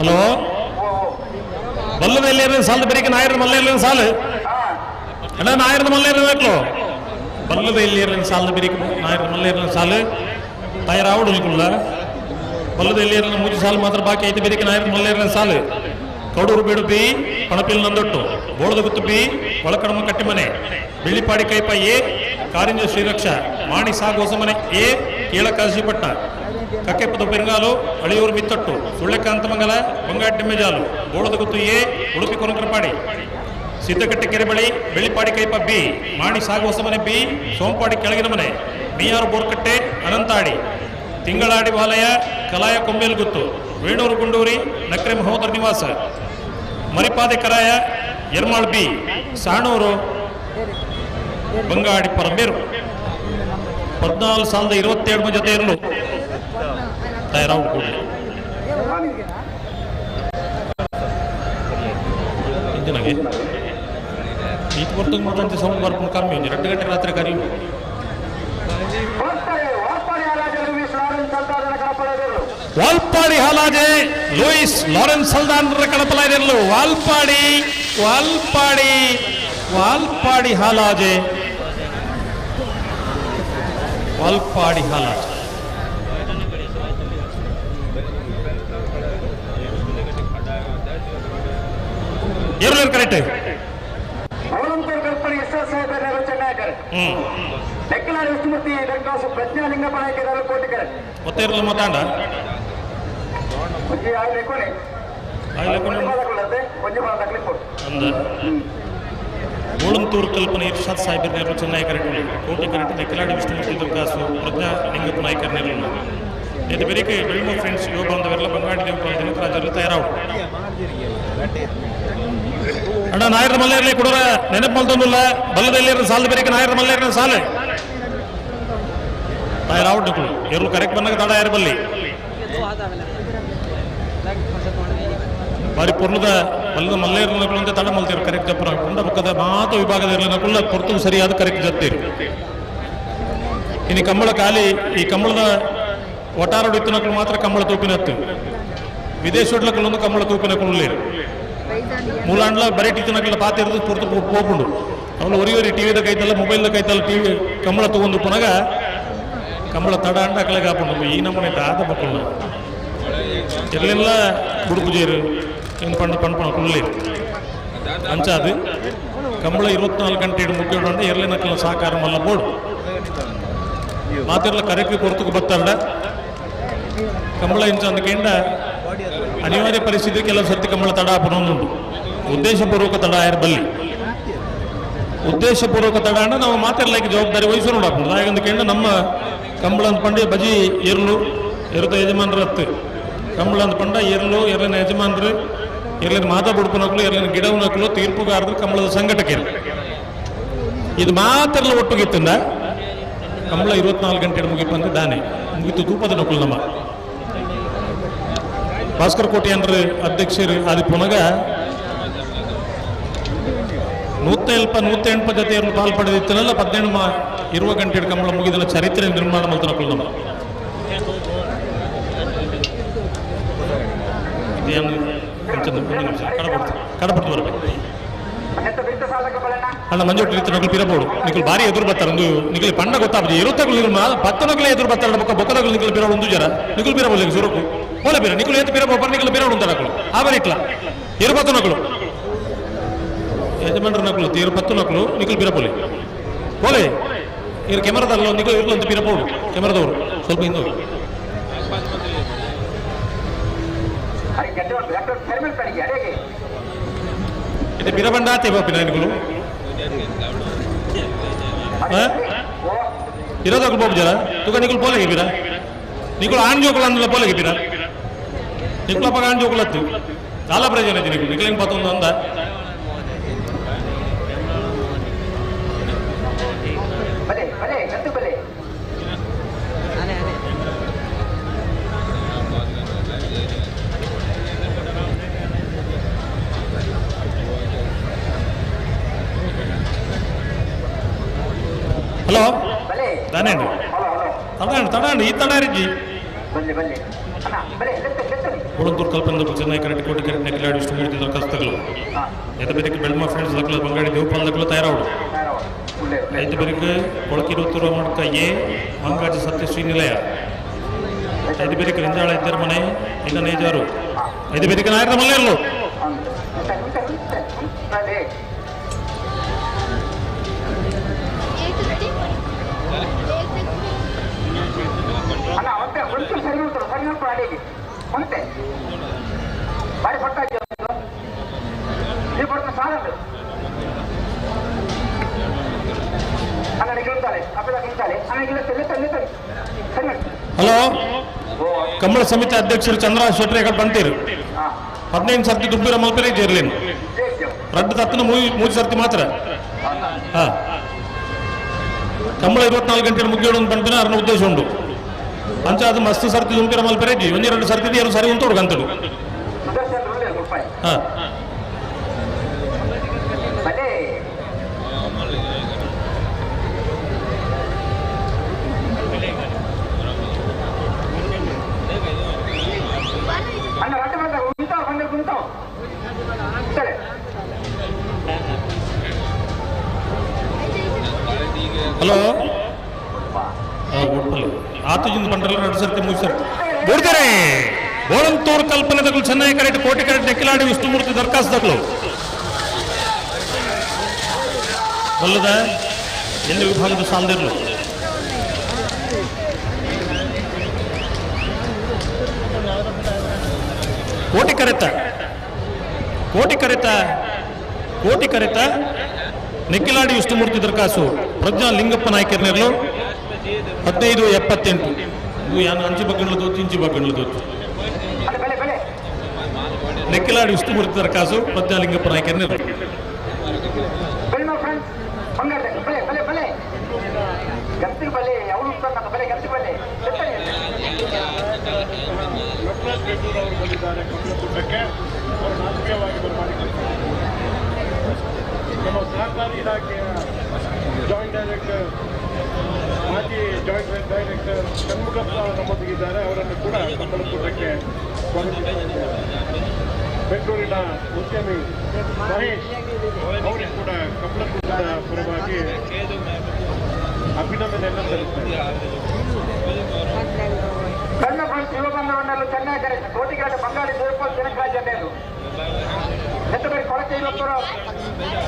ಹಲೋ ಬಲ್ಲದ ಸಾಲದ ಬೆರಿಕೆ ನಾಯರ ಮಲ್ಲೇರ್ಲಿನ ಸಾಲು ಅಣ್ಣ ನಾಯರದ ಮಲ್ಲೇರ್ನ ಬೇಕಲು ಬಲ್ಲದ ಎಲ್ಲಿಯರ್ಲಿನ ಸಾಲದ ಬೆರಿಕೆ ನಾಯರ ಮಲ್ಲೇರ್ಲಿನ ಸಾಲು ತಯಾರಾವಡು ನಿಕುಲ್ಲ ಬಲ್ಲದ ಎಲ್ಲಿಯರ್ಲಿನ ಮೂಜಿ ಸಾಲು ಮಾತ್ರ ಬಾಕಿ ಐತೆ ಬೆರಿಕೆ ನಾಯರ ಮಲ್ಲೇರ್ಲಿನ ಸಾಲು ಕಡೂರು ಬೀಡು ಬಿ ಪಣಪಿಲ್ ನಂದೊಟ್ಟು ಬೋಳದ ಗುತ್ತು ಬಿ ಒಳಕಡಮ ಕಟ್ಟಿಮನೆ ಬಿಳ್ಳಿಪಾಡಿ ಕೈಪ ಎ ಕಾರಿಂಜ ಶ್ರೀರಕ್ಷಾ ಮಾಣಿ ಸಾಗು ಹೊಸಮನೆ ಎ ಕೀಳಕಾಶಿಪಟ್ನ ಕಕ್ಕೆಪ್ಪದ ಪೆರುಗಾಲು ಅಳಿಯೂರು ಮಿತ್ತಟ್ಟು ಸುಳ್ಳೆಕಾಂತಮಂಗಲ ಬಂಗಾಟಿಮ್ಮೆಜಾಲು ಬೋಳದಗುತ್ತು ಎ ಉಡುಪಿ ಕೊರಂಕರಪಾಡಿ ಸಿದ್ದಕಟ್ಟೆ ಕೆರೆಬಳಿ ಬೆಳ್ಳಿಪಾಡಿ ಕೈಪ ಬಿ ಮಾಣಿ ಸಾಗು ಹೊಸಮನೆ ಬಿ ಸೋಂಪಾಡಿ ಕೆಳಗಿನ ಮನೆ ಮಿಯಾರು ಬೋರ್ಕಟ್ಟೆ ಅನಂತಾಡಿ ತಿಂಗಳಾಡಿ ವಾಲಯ ಕಲಾಯ ಕೊಂಬೇಲ್ಗುತ್ತು ವೇಣೂರು ಗುಂಡೂರಿ ನಕ್ರೆ ಮಹೋದರ ನಿವಾಸ ಮರಿಪಾದೆ ಕರಾಯ ಎರ್ಮಾಳ್ ಬಿ ಸಾಣೂರು ಬಂಗಾಡಿ ಪರಮೇರು 14,027 ಜೊತೆ ಇರಲು ತಯಾರಾವು ಕೂಡಲೇ ಇಂಜಿನಾಗೆ ಈತ ಬರ್ತಂಗೆ ಮಾತಂತೆ ಸೌಂಡ್ ಬರ್ಕೊಂಡು ಕಮ್ಮಿ ಒಂಜಿ 2 ಗಂಟೆ ರಾತ್ರಿ ಕರಿ. ವಾಲ್ಪಾಡಿ ಹಾಲಾಜೆ ಲೂಯಿಸ್ ಲಾರೆನ್ಸ್ ಸಲ್ದಾನ್ರ ಕಣಪಲಾಯಿರಲು ವಾಲ್ಪಾಡಿ ವಾಲ್ಪಾಡಿ ವಾಲ್ಪಾಡಿ ಹಾಲಾಜೆ ವಾಲ್ಪಾಡಿ ಹಾಲಾಜೆ. ಏರು ಕರೆಕ್ಟ್ ಒತ್ತೇರಲ್ಲ ಮಾತಾಂಡ ಅಂದ ಗೋಳಂತೂರು ಕಲ್ಪನೆ ಇರ್ಷಾದ್ ಸಾಹೇಬ್ ನೆರಳು ಚೆನ್ನೈ ಕರೆಕ್ಟ್ ಕೋಟೆ ಕರೆಕ್ಟ್ ನೆಕ್ಕಿಲಾಡಿ ವಿಷ್ಣುಮೂರ್ತಿ ದುರ್ಗಾಸು ಪ್ರಜ್ಞಾ ಲಿಂಗಪ್ಪ ನಾಯ್ಕರ್ ನೆರಳು ಇದು ಬೆರಿಕೆ ಬೆಳ್ಮೋ ಫ್ರೆಂಡ್ಸ್ ಯುವ ಬಾಂಧವರೆಲ್ಲ ಬಂಗಾಡಿ ದೇವಪಾಲ ದಿನಕರಾಜರು ತಯಾರಾವು. ಅಣ್ಣ ನಾಯರ ಮಲ್ಲೇರ್ಲಿ ಕೊಡೋರ ನೆನಪು ಮಲ್ತೊಂದಿಲ್ಲ ಬಲ್ಲದಲ್ಲಿ ಸಾಲದ ಬೆರಿಕೆ ನಾಯರ ಮಲ್ಲೇರಿನ ಸಾಲೆ ತಯಾರಾವು ನಿಕ್ಕಳು ಎರ್ಲು ಕರೆಕ್ಟ್ ಬಂದಾಗ ತಡ ಯಾರು ಬಲ್ಲಿ ಬಾರಿ ಪೊರ್ಲದ ಬಲ್ಲದ ಮಲ್ಲೇರ್ನಕುಲು ಅಂತ ತಡ ಮಲ್ತೀರು ಕರೆಕ್ಟ್ ಜಪ್ಪರ ಕುಂಡ ಬುಕ್ಕದ ಮಾತು ವಿಭಾಗದ ಇರ್ಲಿನಕುಲ್ಲ ಪೊರ್ತು ಸರಿಯಾದ ಕರೆಕ್ಟ್ ಜತ್ತೀರು. ಇನ್ನು ಕಂಬಳ ಖಾಲಿ ಈ ಕಂಬಳದ ಒಟಾರೋಡು ಇತ್ತನಕುಲು ಮಾತ್ರ ಕಂಬಳ ತೂಪಿನತ್ತು ವಿದೇಶೋಡ್ಲಕ್ಕಲೊಂದು ಕಂಬಳ ತೂಪಿನಕುಲು ಉಳ್ಳೇರು ಮೂಲಾಂಡ್ಲ ಬರೀ ಟೀಚನಕುಲ ಪಾತಿರೋದು ಪೊರ್ತು ಪೋಪುಂಡು ಅವಳು ಒರಿ ಒರಿ ಟಿವಿದ ಕೈತಲ್ಲ ಮೊಬೈಲ್ದ ಕೈತಲ್ಲ ಟಿವಿ ಕಂಬಳ ತಗೊಂಡು ಪುನಗ ಕಂಬಳ ತಡ ಅಂಡ ಅಕಲೆ ಕಾಪುಂಡು ಈ ನಮ್ಮನೆ ದಾದ ಮಕ್ಕಳು ಎಲ್ಲೆಲ್ಲ ಬುಡುಪುಜೇರು ಏನು ಪಂಡ ಪಂಪಣ ಕುಳ್ಳೇರು ಅಂಚಾದು ಕಂಬಳ 24 ಗಂಟೆ ಮುಗಿಯೋಡು ಎರಲೆ ನಕಲ ಸಹಕಾರ ಮಲ್ಲ ಬೋರ್ಡು ಮಾತಿರಲ್ಲ ಕರೆಕ್ಟ್ ಪೊರ್ತಕ್ಕೆ ಬರ್ತಾರಡ ಕಂಬಳ ಇಂಚ ಅಂದಕೆಂಡ ಅನಿವಾರ್ಯ ಪರಿಸ್ಥಿತಿ ಕೆಲವು ಸತ್ಯ ಕಂಬಳ ತಡ ಉಂಟು ಉದ್ದೇಶಪೂರ್ವಕ ತಡ ಆಯರ್ ಬಲ್ಲಿ ಉದ್ದೇಶಪೂರ್ವಕ ತಡ ಅಂಡ ನಾವು ಮಾತಿರ್ಲಕ್ಕೆ ಜವಾಬ್ದಾರಿ ವಹಿಸೋ ನೋಡಾಪುಂಡು ಹಾಗಂದಕೆಂಡ ನಮ್ಮ ಕಂಬಳ ಅಂತ ಪಂಡೆ ಬಜಿ ಎರ್ಲು ಎರುತ ಯಜಮಾನರು ಹತ್ತು ಕಂಬಳ ಅಂತ ಪಂಡ ಎರ್ಲು ಎರ್ಲಿನ ಯಜಮಾನರು ಎರ್ಲಿನ ಮಾತಾ ಬುಡ್ಪನಕ್ಲು ಎರ್ಲಿನ ಗಿಡವನಕ್ಲು ತೀರ್ಪುಗಾರರು ಕಂಬಳದ ಸಂಘಟಕರು ಇದು ಮಾತೆಲ್ಲ ಒಟ್ಟುಗಿತ್ತಿಂದ ಕಂಬಳ 24 ಗಂಟೆ ಮುಗಿಪಂದು ದಾನೆ ಮುಗಿತು ತೂಪದ ನಕುಲು ನಮ್ಮ ಭಾಸ್ಕರ್ ಕೋಟೆ ಅಂದ್ರೆ ಅಧ್ಯಕ್ಷರು ಅದು ಪುನಗ 108 ಜೊತೆಯವರು ಪಾಲ್ ಪಡೆದಿತ್ತನಲ್ಲ 18 20 ಗಂಟೆ ಕಂಬಳ ಮುಗಿದಲ್ಲ ಚರಿತ್ರೆ ನಿರ್ಮಾಣ ಮಾಡ್ತಾನಕುಲು ನಮ್ಮ ಕಡಪಡ್ತು ಬರಬೇಕು ಅಣ್ಣ ಮಂಜೋಟಿ ರೀತಿ ನಕಲು ಪಿರಬೋಡು ನಿಕಲ್ ಭಾರಿ ಎದುರು ಬರ್ತಾರೆ ಒಂದು ನಿಕಲ್ ಪಣ್ಣ ಗೊತ್ತಾಗ್ತದೆ ಇರುತ್ತಗಳು ಪತ್ತನಕಲೇ ಎದುರು ಬರ್ತಾರೆ ಬೊಕ್ಕ ಬೊಕ್ಕದಗಳು ನಿಕಲ್ ಪಿರೋಡು ಒಂದು ಜರ ನಿಕಲ್ ಪಿರಬೋಲ್ಲ ಸುರಕು ಹೋಲ ಪಿರ ನಿಕಲ್ ಏತು ಪಿರಬೋ ಬರ್ ನಿಕಲ್ ಪಿರೋಡು ಅಂತ ನಕಲು ಆ ಬರೀಕ್ಲ ಇರು ಪತ್ತನಕಲು ಯಜಮಾನ್ರ ನಕಲು ತೀರು ಪತ್ತು ನಕಲು ನಿಖಲ್ ಪಿರಪೋಲಿ ಪೋಲೆ ಇವ್ರು ಕೆಮರಾದಲ್ಲ ನಿಖಲ್ ಇರ್ಲು ಅಂತ ಪಿರಪೋಡು ಕೆಮರಾದವರು ಸ್ವಲ್ಪ ಹಿಂದೆ ಹೋಗಿ. ಇದು ಪಿರಬಂಡ ಆತೆ ಬಾಪಿನ ನಿಕುಲು ಇರೋದಾಗಲು ಬಾಬು ಜರ ತುಗ ನಿಕುಲು ಪೋಲೆಗೆ ಪಿರ ನಿಕುಲು ಆಣ್ ಜೋಕುಲು ಅಂದಲ ಪೋಲೆಗೆ ಪಿರ ನಿಕುಲು ಅಪ್ಪ ಆಣ್ ಜೋಕುಲು ಹತ್ತು చాలా ಪ್ರಯೋಜನ ಐತಿ ನಿಕುಲು ನಿಕುಲೇನು ಪತ್ತೊಂದು ಅಂದ. ಹಲೋ ದಾನೇಂడి ತಡಾಂడి ತಡಾಂಡಿ ಈ ತಡಾರಿಜ್ಜಿ ಕೊಳಂತೂರು ಕಲ್ಪನೆ ಚೆನ್ನೈ ಕರೆಕ್ಟ್ ಕೋಟಿ ಕರೆಕ್ಟ್ ಕಿಲಾಡಿ ವಿಷ್ಣುಮೂರ್ತಿ ದರಖಾಸ್ತುಗಳು ಐದು ಬೇರೆ ಬೆಳ್ಮ ಫ್ರೆಂಡ್ಸ್ ದಕ್ಕಲು ಬಂಗಾಡಿ ದೇವಪಾಲ್ ದಕ್ಕಲು ತಯಾರಾವಡು ಐದು ಬೇರೆಗೆ ಕೊಳಕಿರುತ್ತಿರುವ ಮಡ್ಕ ಎ ಮಂಗಾಜಿ ಸತ್ಯಶ್ರೀ ನಿಲಯ ಐದು ಬೇರೆಗೆ ರಿಂಜಾಳ ಇದ್ದರ ಮನೆ ಇನ್ನ ನೇಜಾರು ಐದು ಬೇರೆಗೆ ನಾಯಕರ ಮಲ್ಲೇರ್ಲು ಹಲೋ ಕಂಬಳ ಸಮಿತಿ ಅಧ್ಯಕ್ಷರು ಚಂದ್ರ ಶೆಟ್ಟರ್ ಎಕಡೆ ಬಂತೀರು 15 ಸರ್ತಿ ದುಬ್ಬಿರ ಮಲ್ಪೆರೆ ಇರ್ಲೇನು ರಡ್ಡು ತತ್ತನ ಮೂರು ಸರ್ತಿ ಮಾತ್ರ. ಹಾ ಕಂಬಳ 24 ಗಂಟೆ ಮುಗಿಯೋಡು ಬಂಪಿನ ಅರ್ನ ಉದ್ದೇಶ ಉಂಟು ಅಂಚ ಅದು ಮಸ್ತ್ ಸರ್ತಿ ದುಂಪಿರ ಮಲ್ಪೆರೆ ಇಜ್ಜಿ ಒಂಜಿ ಎರಡು ಸರ್ತಿ ಎರಡು ಸರಿ ಉಂಟು ಕಂತಡು. ಹಾ ಹಲೋ ಆತುಜಿಂದ ಬಂಡ್ರಲ್ಲ ಎರಡು ಸರ್ತಿ ಮೂರು ಸರ್ತಿ ಬಿಡ್ತಾರೆ. ಬೋಳಂತೂರು ಕಲ್ಪನೆ ದಕ್ಕಲು ಚೆನ್ನೈ ಕರೆಕ್ಟ್ ಕೋಟಿ ಕರೆಕ್ಟ್ ನೆಕ್ಕಿಲಾಡಿ ವಿಷ್ಣುಮೂರ್ತಿ ದರ್ಖಾಸ್ತು ದಕ್ಕಲು ಬಲ್ಲದ ಎಲ್ಲಿ ವಿಭಾಗದ ಸಾಲದಿರಲು ಕೋಟಿ ಕರೆತ ಕೋಟಿ ಕರೆತ ಕೋಟಿ ಕರೆತ ನೆಕ್ಕಿಲಾಡಿ ವಿಷ್ಣುಮೂರ್ತಿ ದರ್ಖಾಸು ಪ್ರಜ್ಞಾ ಲಿಂಗಪ್ಪ ನಾಯ್ಕರ್ನೆರ್ಲು 1578 ಇವು ಯಾನು ಅಂಚು ಬಗ್ಗಂಡ್ಲು ದೋತು ಇಂಚು ಬಗ್ಗಂಡ್ಲು ದೋತು ನೆಕ್ಕಿಲಾಡಿ ವಿಷ್ಣುಮೂರ್ತಿ ದರ್ಖಾಸು ಪ್ರಜ್ಞಾ ಲಿಂಗಪ್ಪ ನಾಯ್ಕರ್ನೆರ್ಲು. ನಮ್ಮ ಸಹಕಾರಿ ಇಲಾಖೆಯ ಜಾಯಿಂಟ್ ಡೈರೆಕ್ಟರ್ ಮಾಜಿ ಜಾಯಿಂಟ್ ಡೈರೆಕ್ಟರ್ ಷಣ್ಮುಖಪ್ಪ ನಮ್ಮೊಂದಿಗಿದ್ದಾರೆ. ಅವರನ್ನು ಕೂಡ ಕಂಬಳಕೂಟಕ್ಕೆ ಸ್ವಾಗತಿಸ್ತಾ ಇದ್ದೇವೆ. ಬೆಂಗಳೂರಿನ ಉದ್ಯಮಿ ಮಹೇಶ್ ಅವರಿಗೆ ಕೂಡ ಕಂಬಳಕೂಟದ ಪರವಾಗಿ ಅಭಿನಂದನೆಯನ್ನು ಸಲ್ಲಿಸ್ತಾರೆ. ಸಣ್ಣ ಶಿವಬಂಧವನ್ನೆಲ್ಲ ಚೆನ್ನಾಗಿ ಕೋಟಿಗಟ್ಟಲೆ ಬಂಗಾಳಿ ದೇವಪಾಲ್ ಜನಕರಾಜ್ ಅನ್ನೇರು ಎತ್ತಬರಿ ಕೊಳಕೆ ಇವತ್ತರು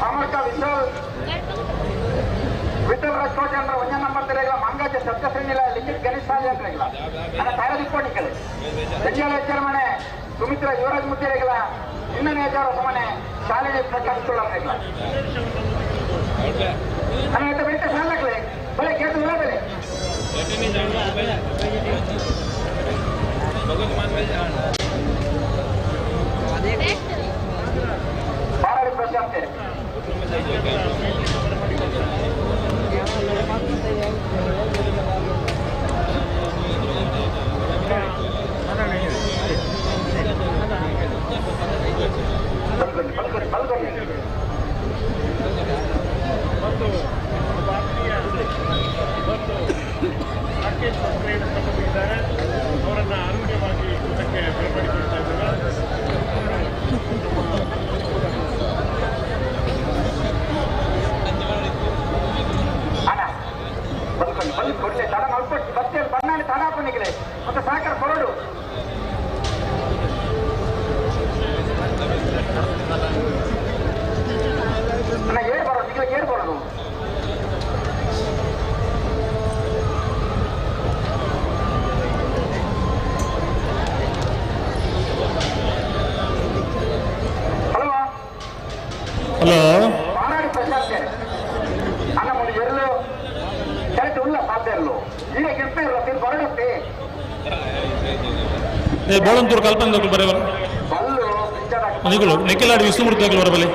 ಸಾಮರ್ಕ ವಿಶಾಲ್ ವಿಠಲ್ ರಾಜ್ ಕೋಟೆ ಅಂದ್ರೆ ಒಂದೇ ನಂಬರ್ ತಿರಗಿಲ್ಲ ಮಂಗಾಜ ಸತ್ಯಶ್ರೀನಿಲ ಲಿಂಗಿತ್ ಗಣೇಶ್ ಸಾಲಿ ಅಂತಿರಗಿಲ್ಲ ನನ್ನ ತಾಯದಿಕ್ಕೊಂಡಿಕ್ಕಲೆ ಬೆಂಜಾಲ ಮನೆ ಸುಮಿತ್ರ ಯುವರಾಜ್ ಮುತ್ತಿರಗಿಲ್ಲ ಇನ್ನನೇ ಸಮನೆ ಶಾಲೆಗೆ ಪ್ರಕಾಶ್ ತುಳ್ಳಂದಿಲ್ಲ ನನ್ನ ಎತ್ತ ಬೆಳಿಗ್ಗೆ ಸಾಲಕ್ಲೆ ಬಲೆ ಕೇಳ್ತು ಇಲ್ಲ ಬೆಲೆ ಬಾರಾಡಿ ಪ್ರಶಾಂತ್ ಮತ್ತು ಭಾರತೀಯ ಮತ್ತು ರಾಕೇಶ್ ನಮ್ಮೊಂದಿಗಿದ್ದಾರೆ. ಅವರನ್ನು ಆರೋಗ್ಯವಾಗಿ ಊಟಕ್ಕೆ ಬರಮಾಡಿಕೊಳ್ತಾ ಇದ್ದೇವೆ. ಕೊಡ್ಲೆ ತಡ ಮಲ್ಪಟ್ಟು ಬಸ್ಸಲ್ಲಿ ಬಣ್ಣಾಡಿ ತಡ ಹಾಕೊಂಡಿಗೆ ಮತ್ತೆ ಸಾಕರ್ ಕೊರಡು ಹಲೋ. ಮಾರಾಡಿ ಪ್ರಶಾಂತ್ ಅಣ್ಣ ಮೂರು ಎರ್ಲು ಕರೆಕ್ಟ್ ಉಲ್ಲ ಸಾಧ್ಯ ಇರ್ಲು ಈಗ ಗಿರ್ಪ ಇರ್ಲ ತಿರ್ ಬರಡತ್ತೆ. ಏ ಬೋಳಂತೂರು ಕಲ್ಪನೆ ಬರಬಲ್ಲ. ಬಲ್ಲು. ನಿಕುಲು ನೆಕ್ಕಿಲಾಡಿ ವಿಷ್ಣುಮೂರ್ತಿ ಬರಬಲ್ಲಿ.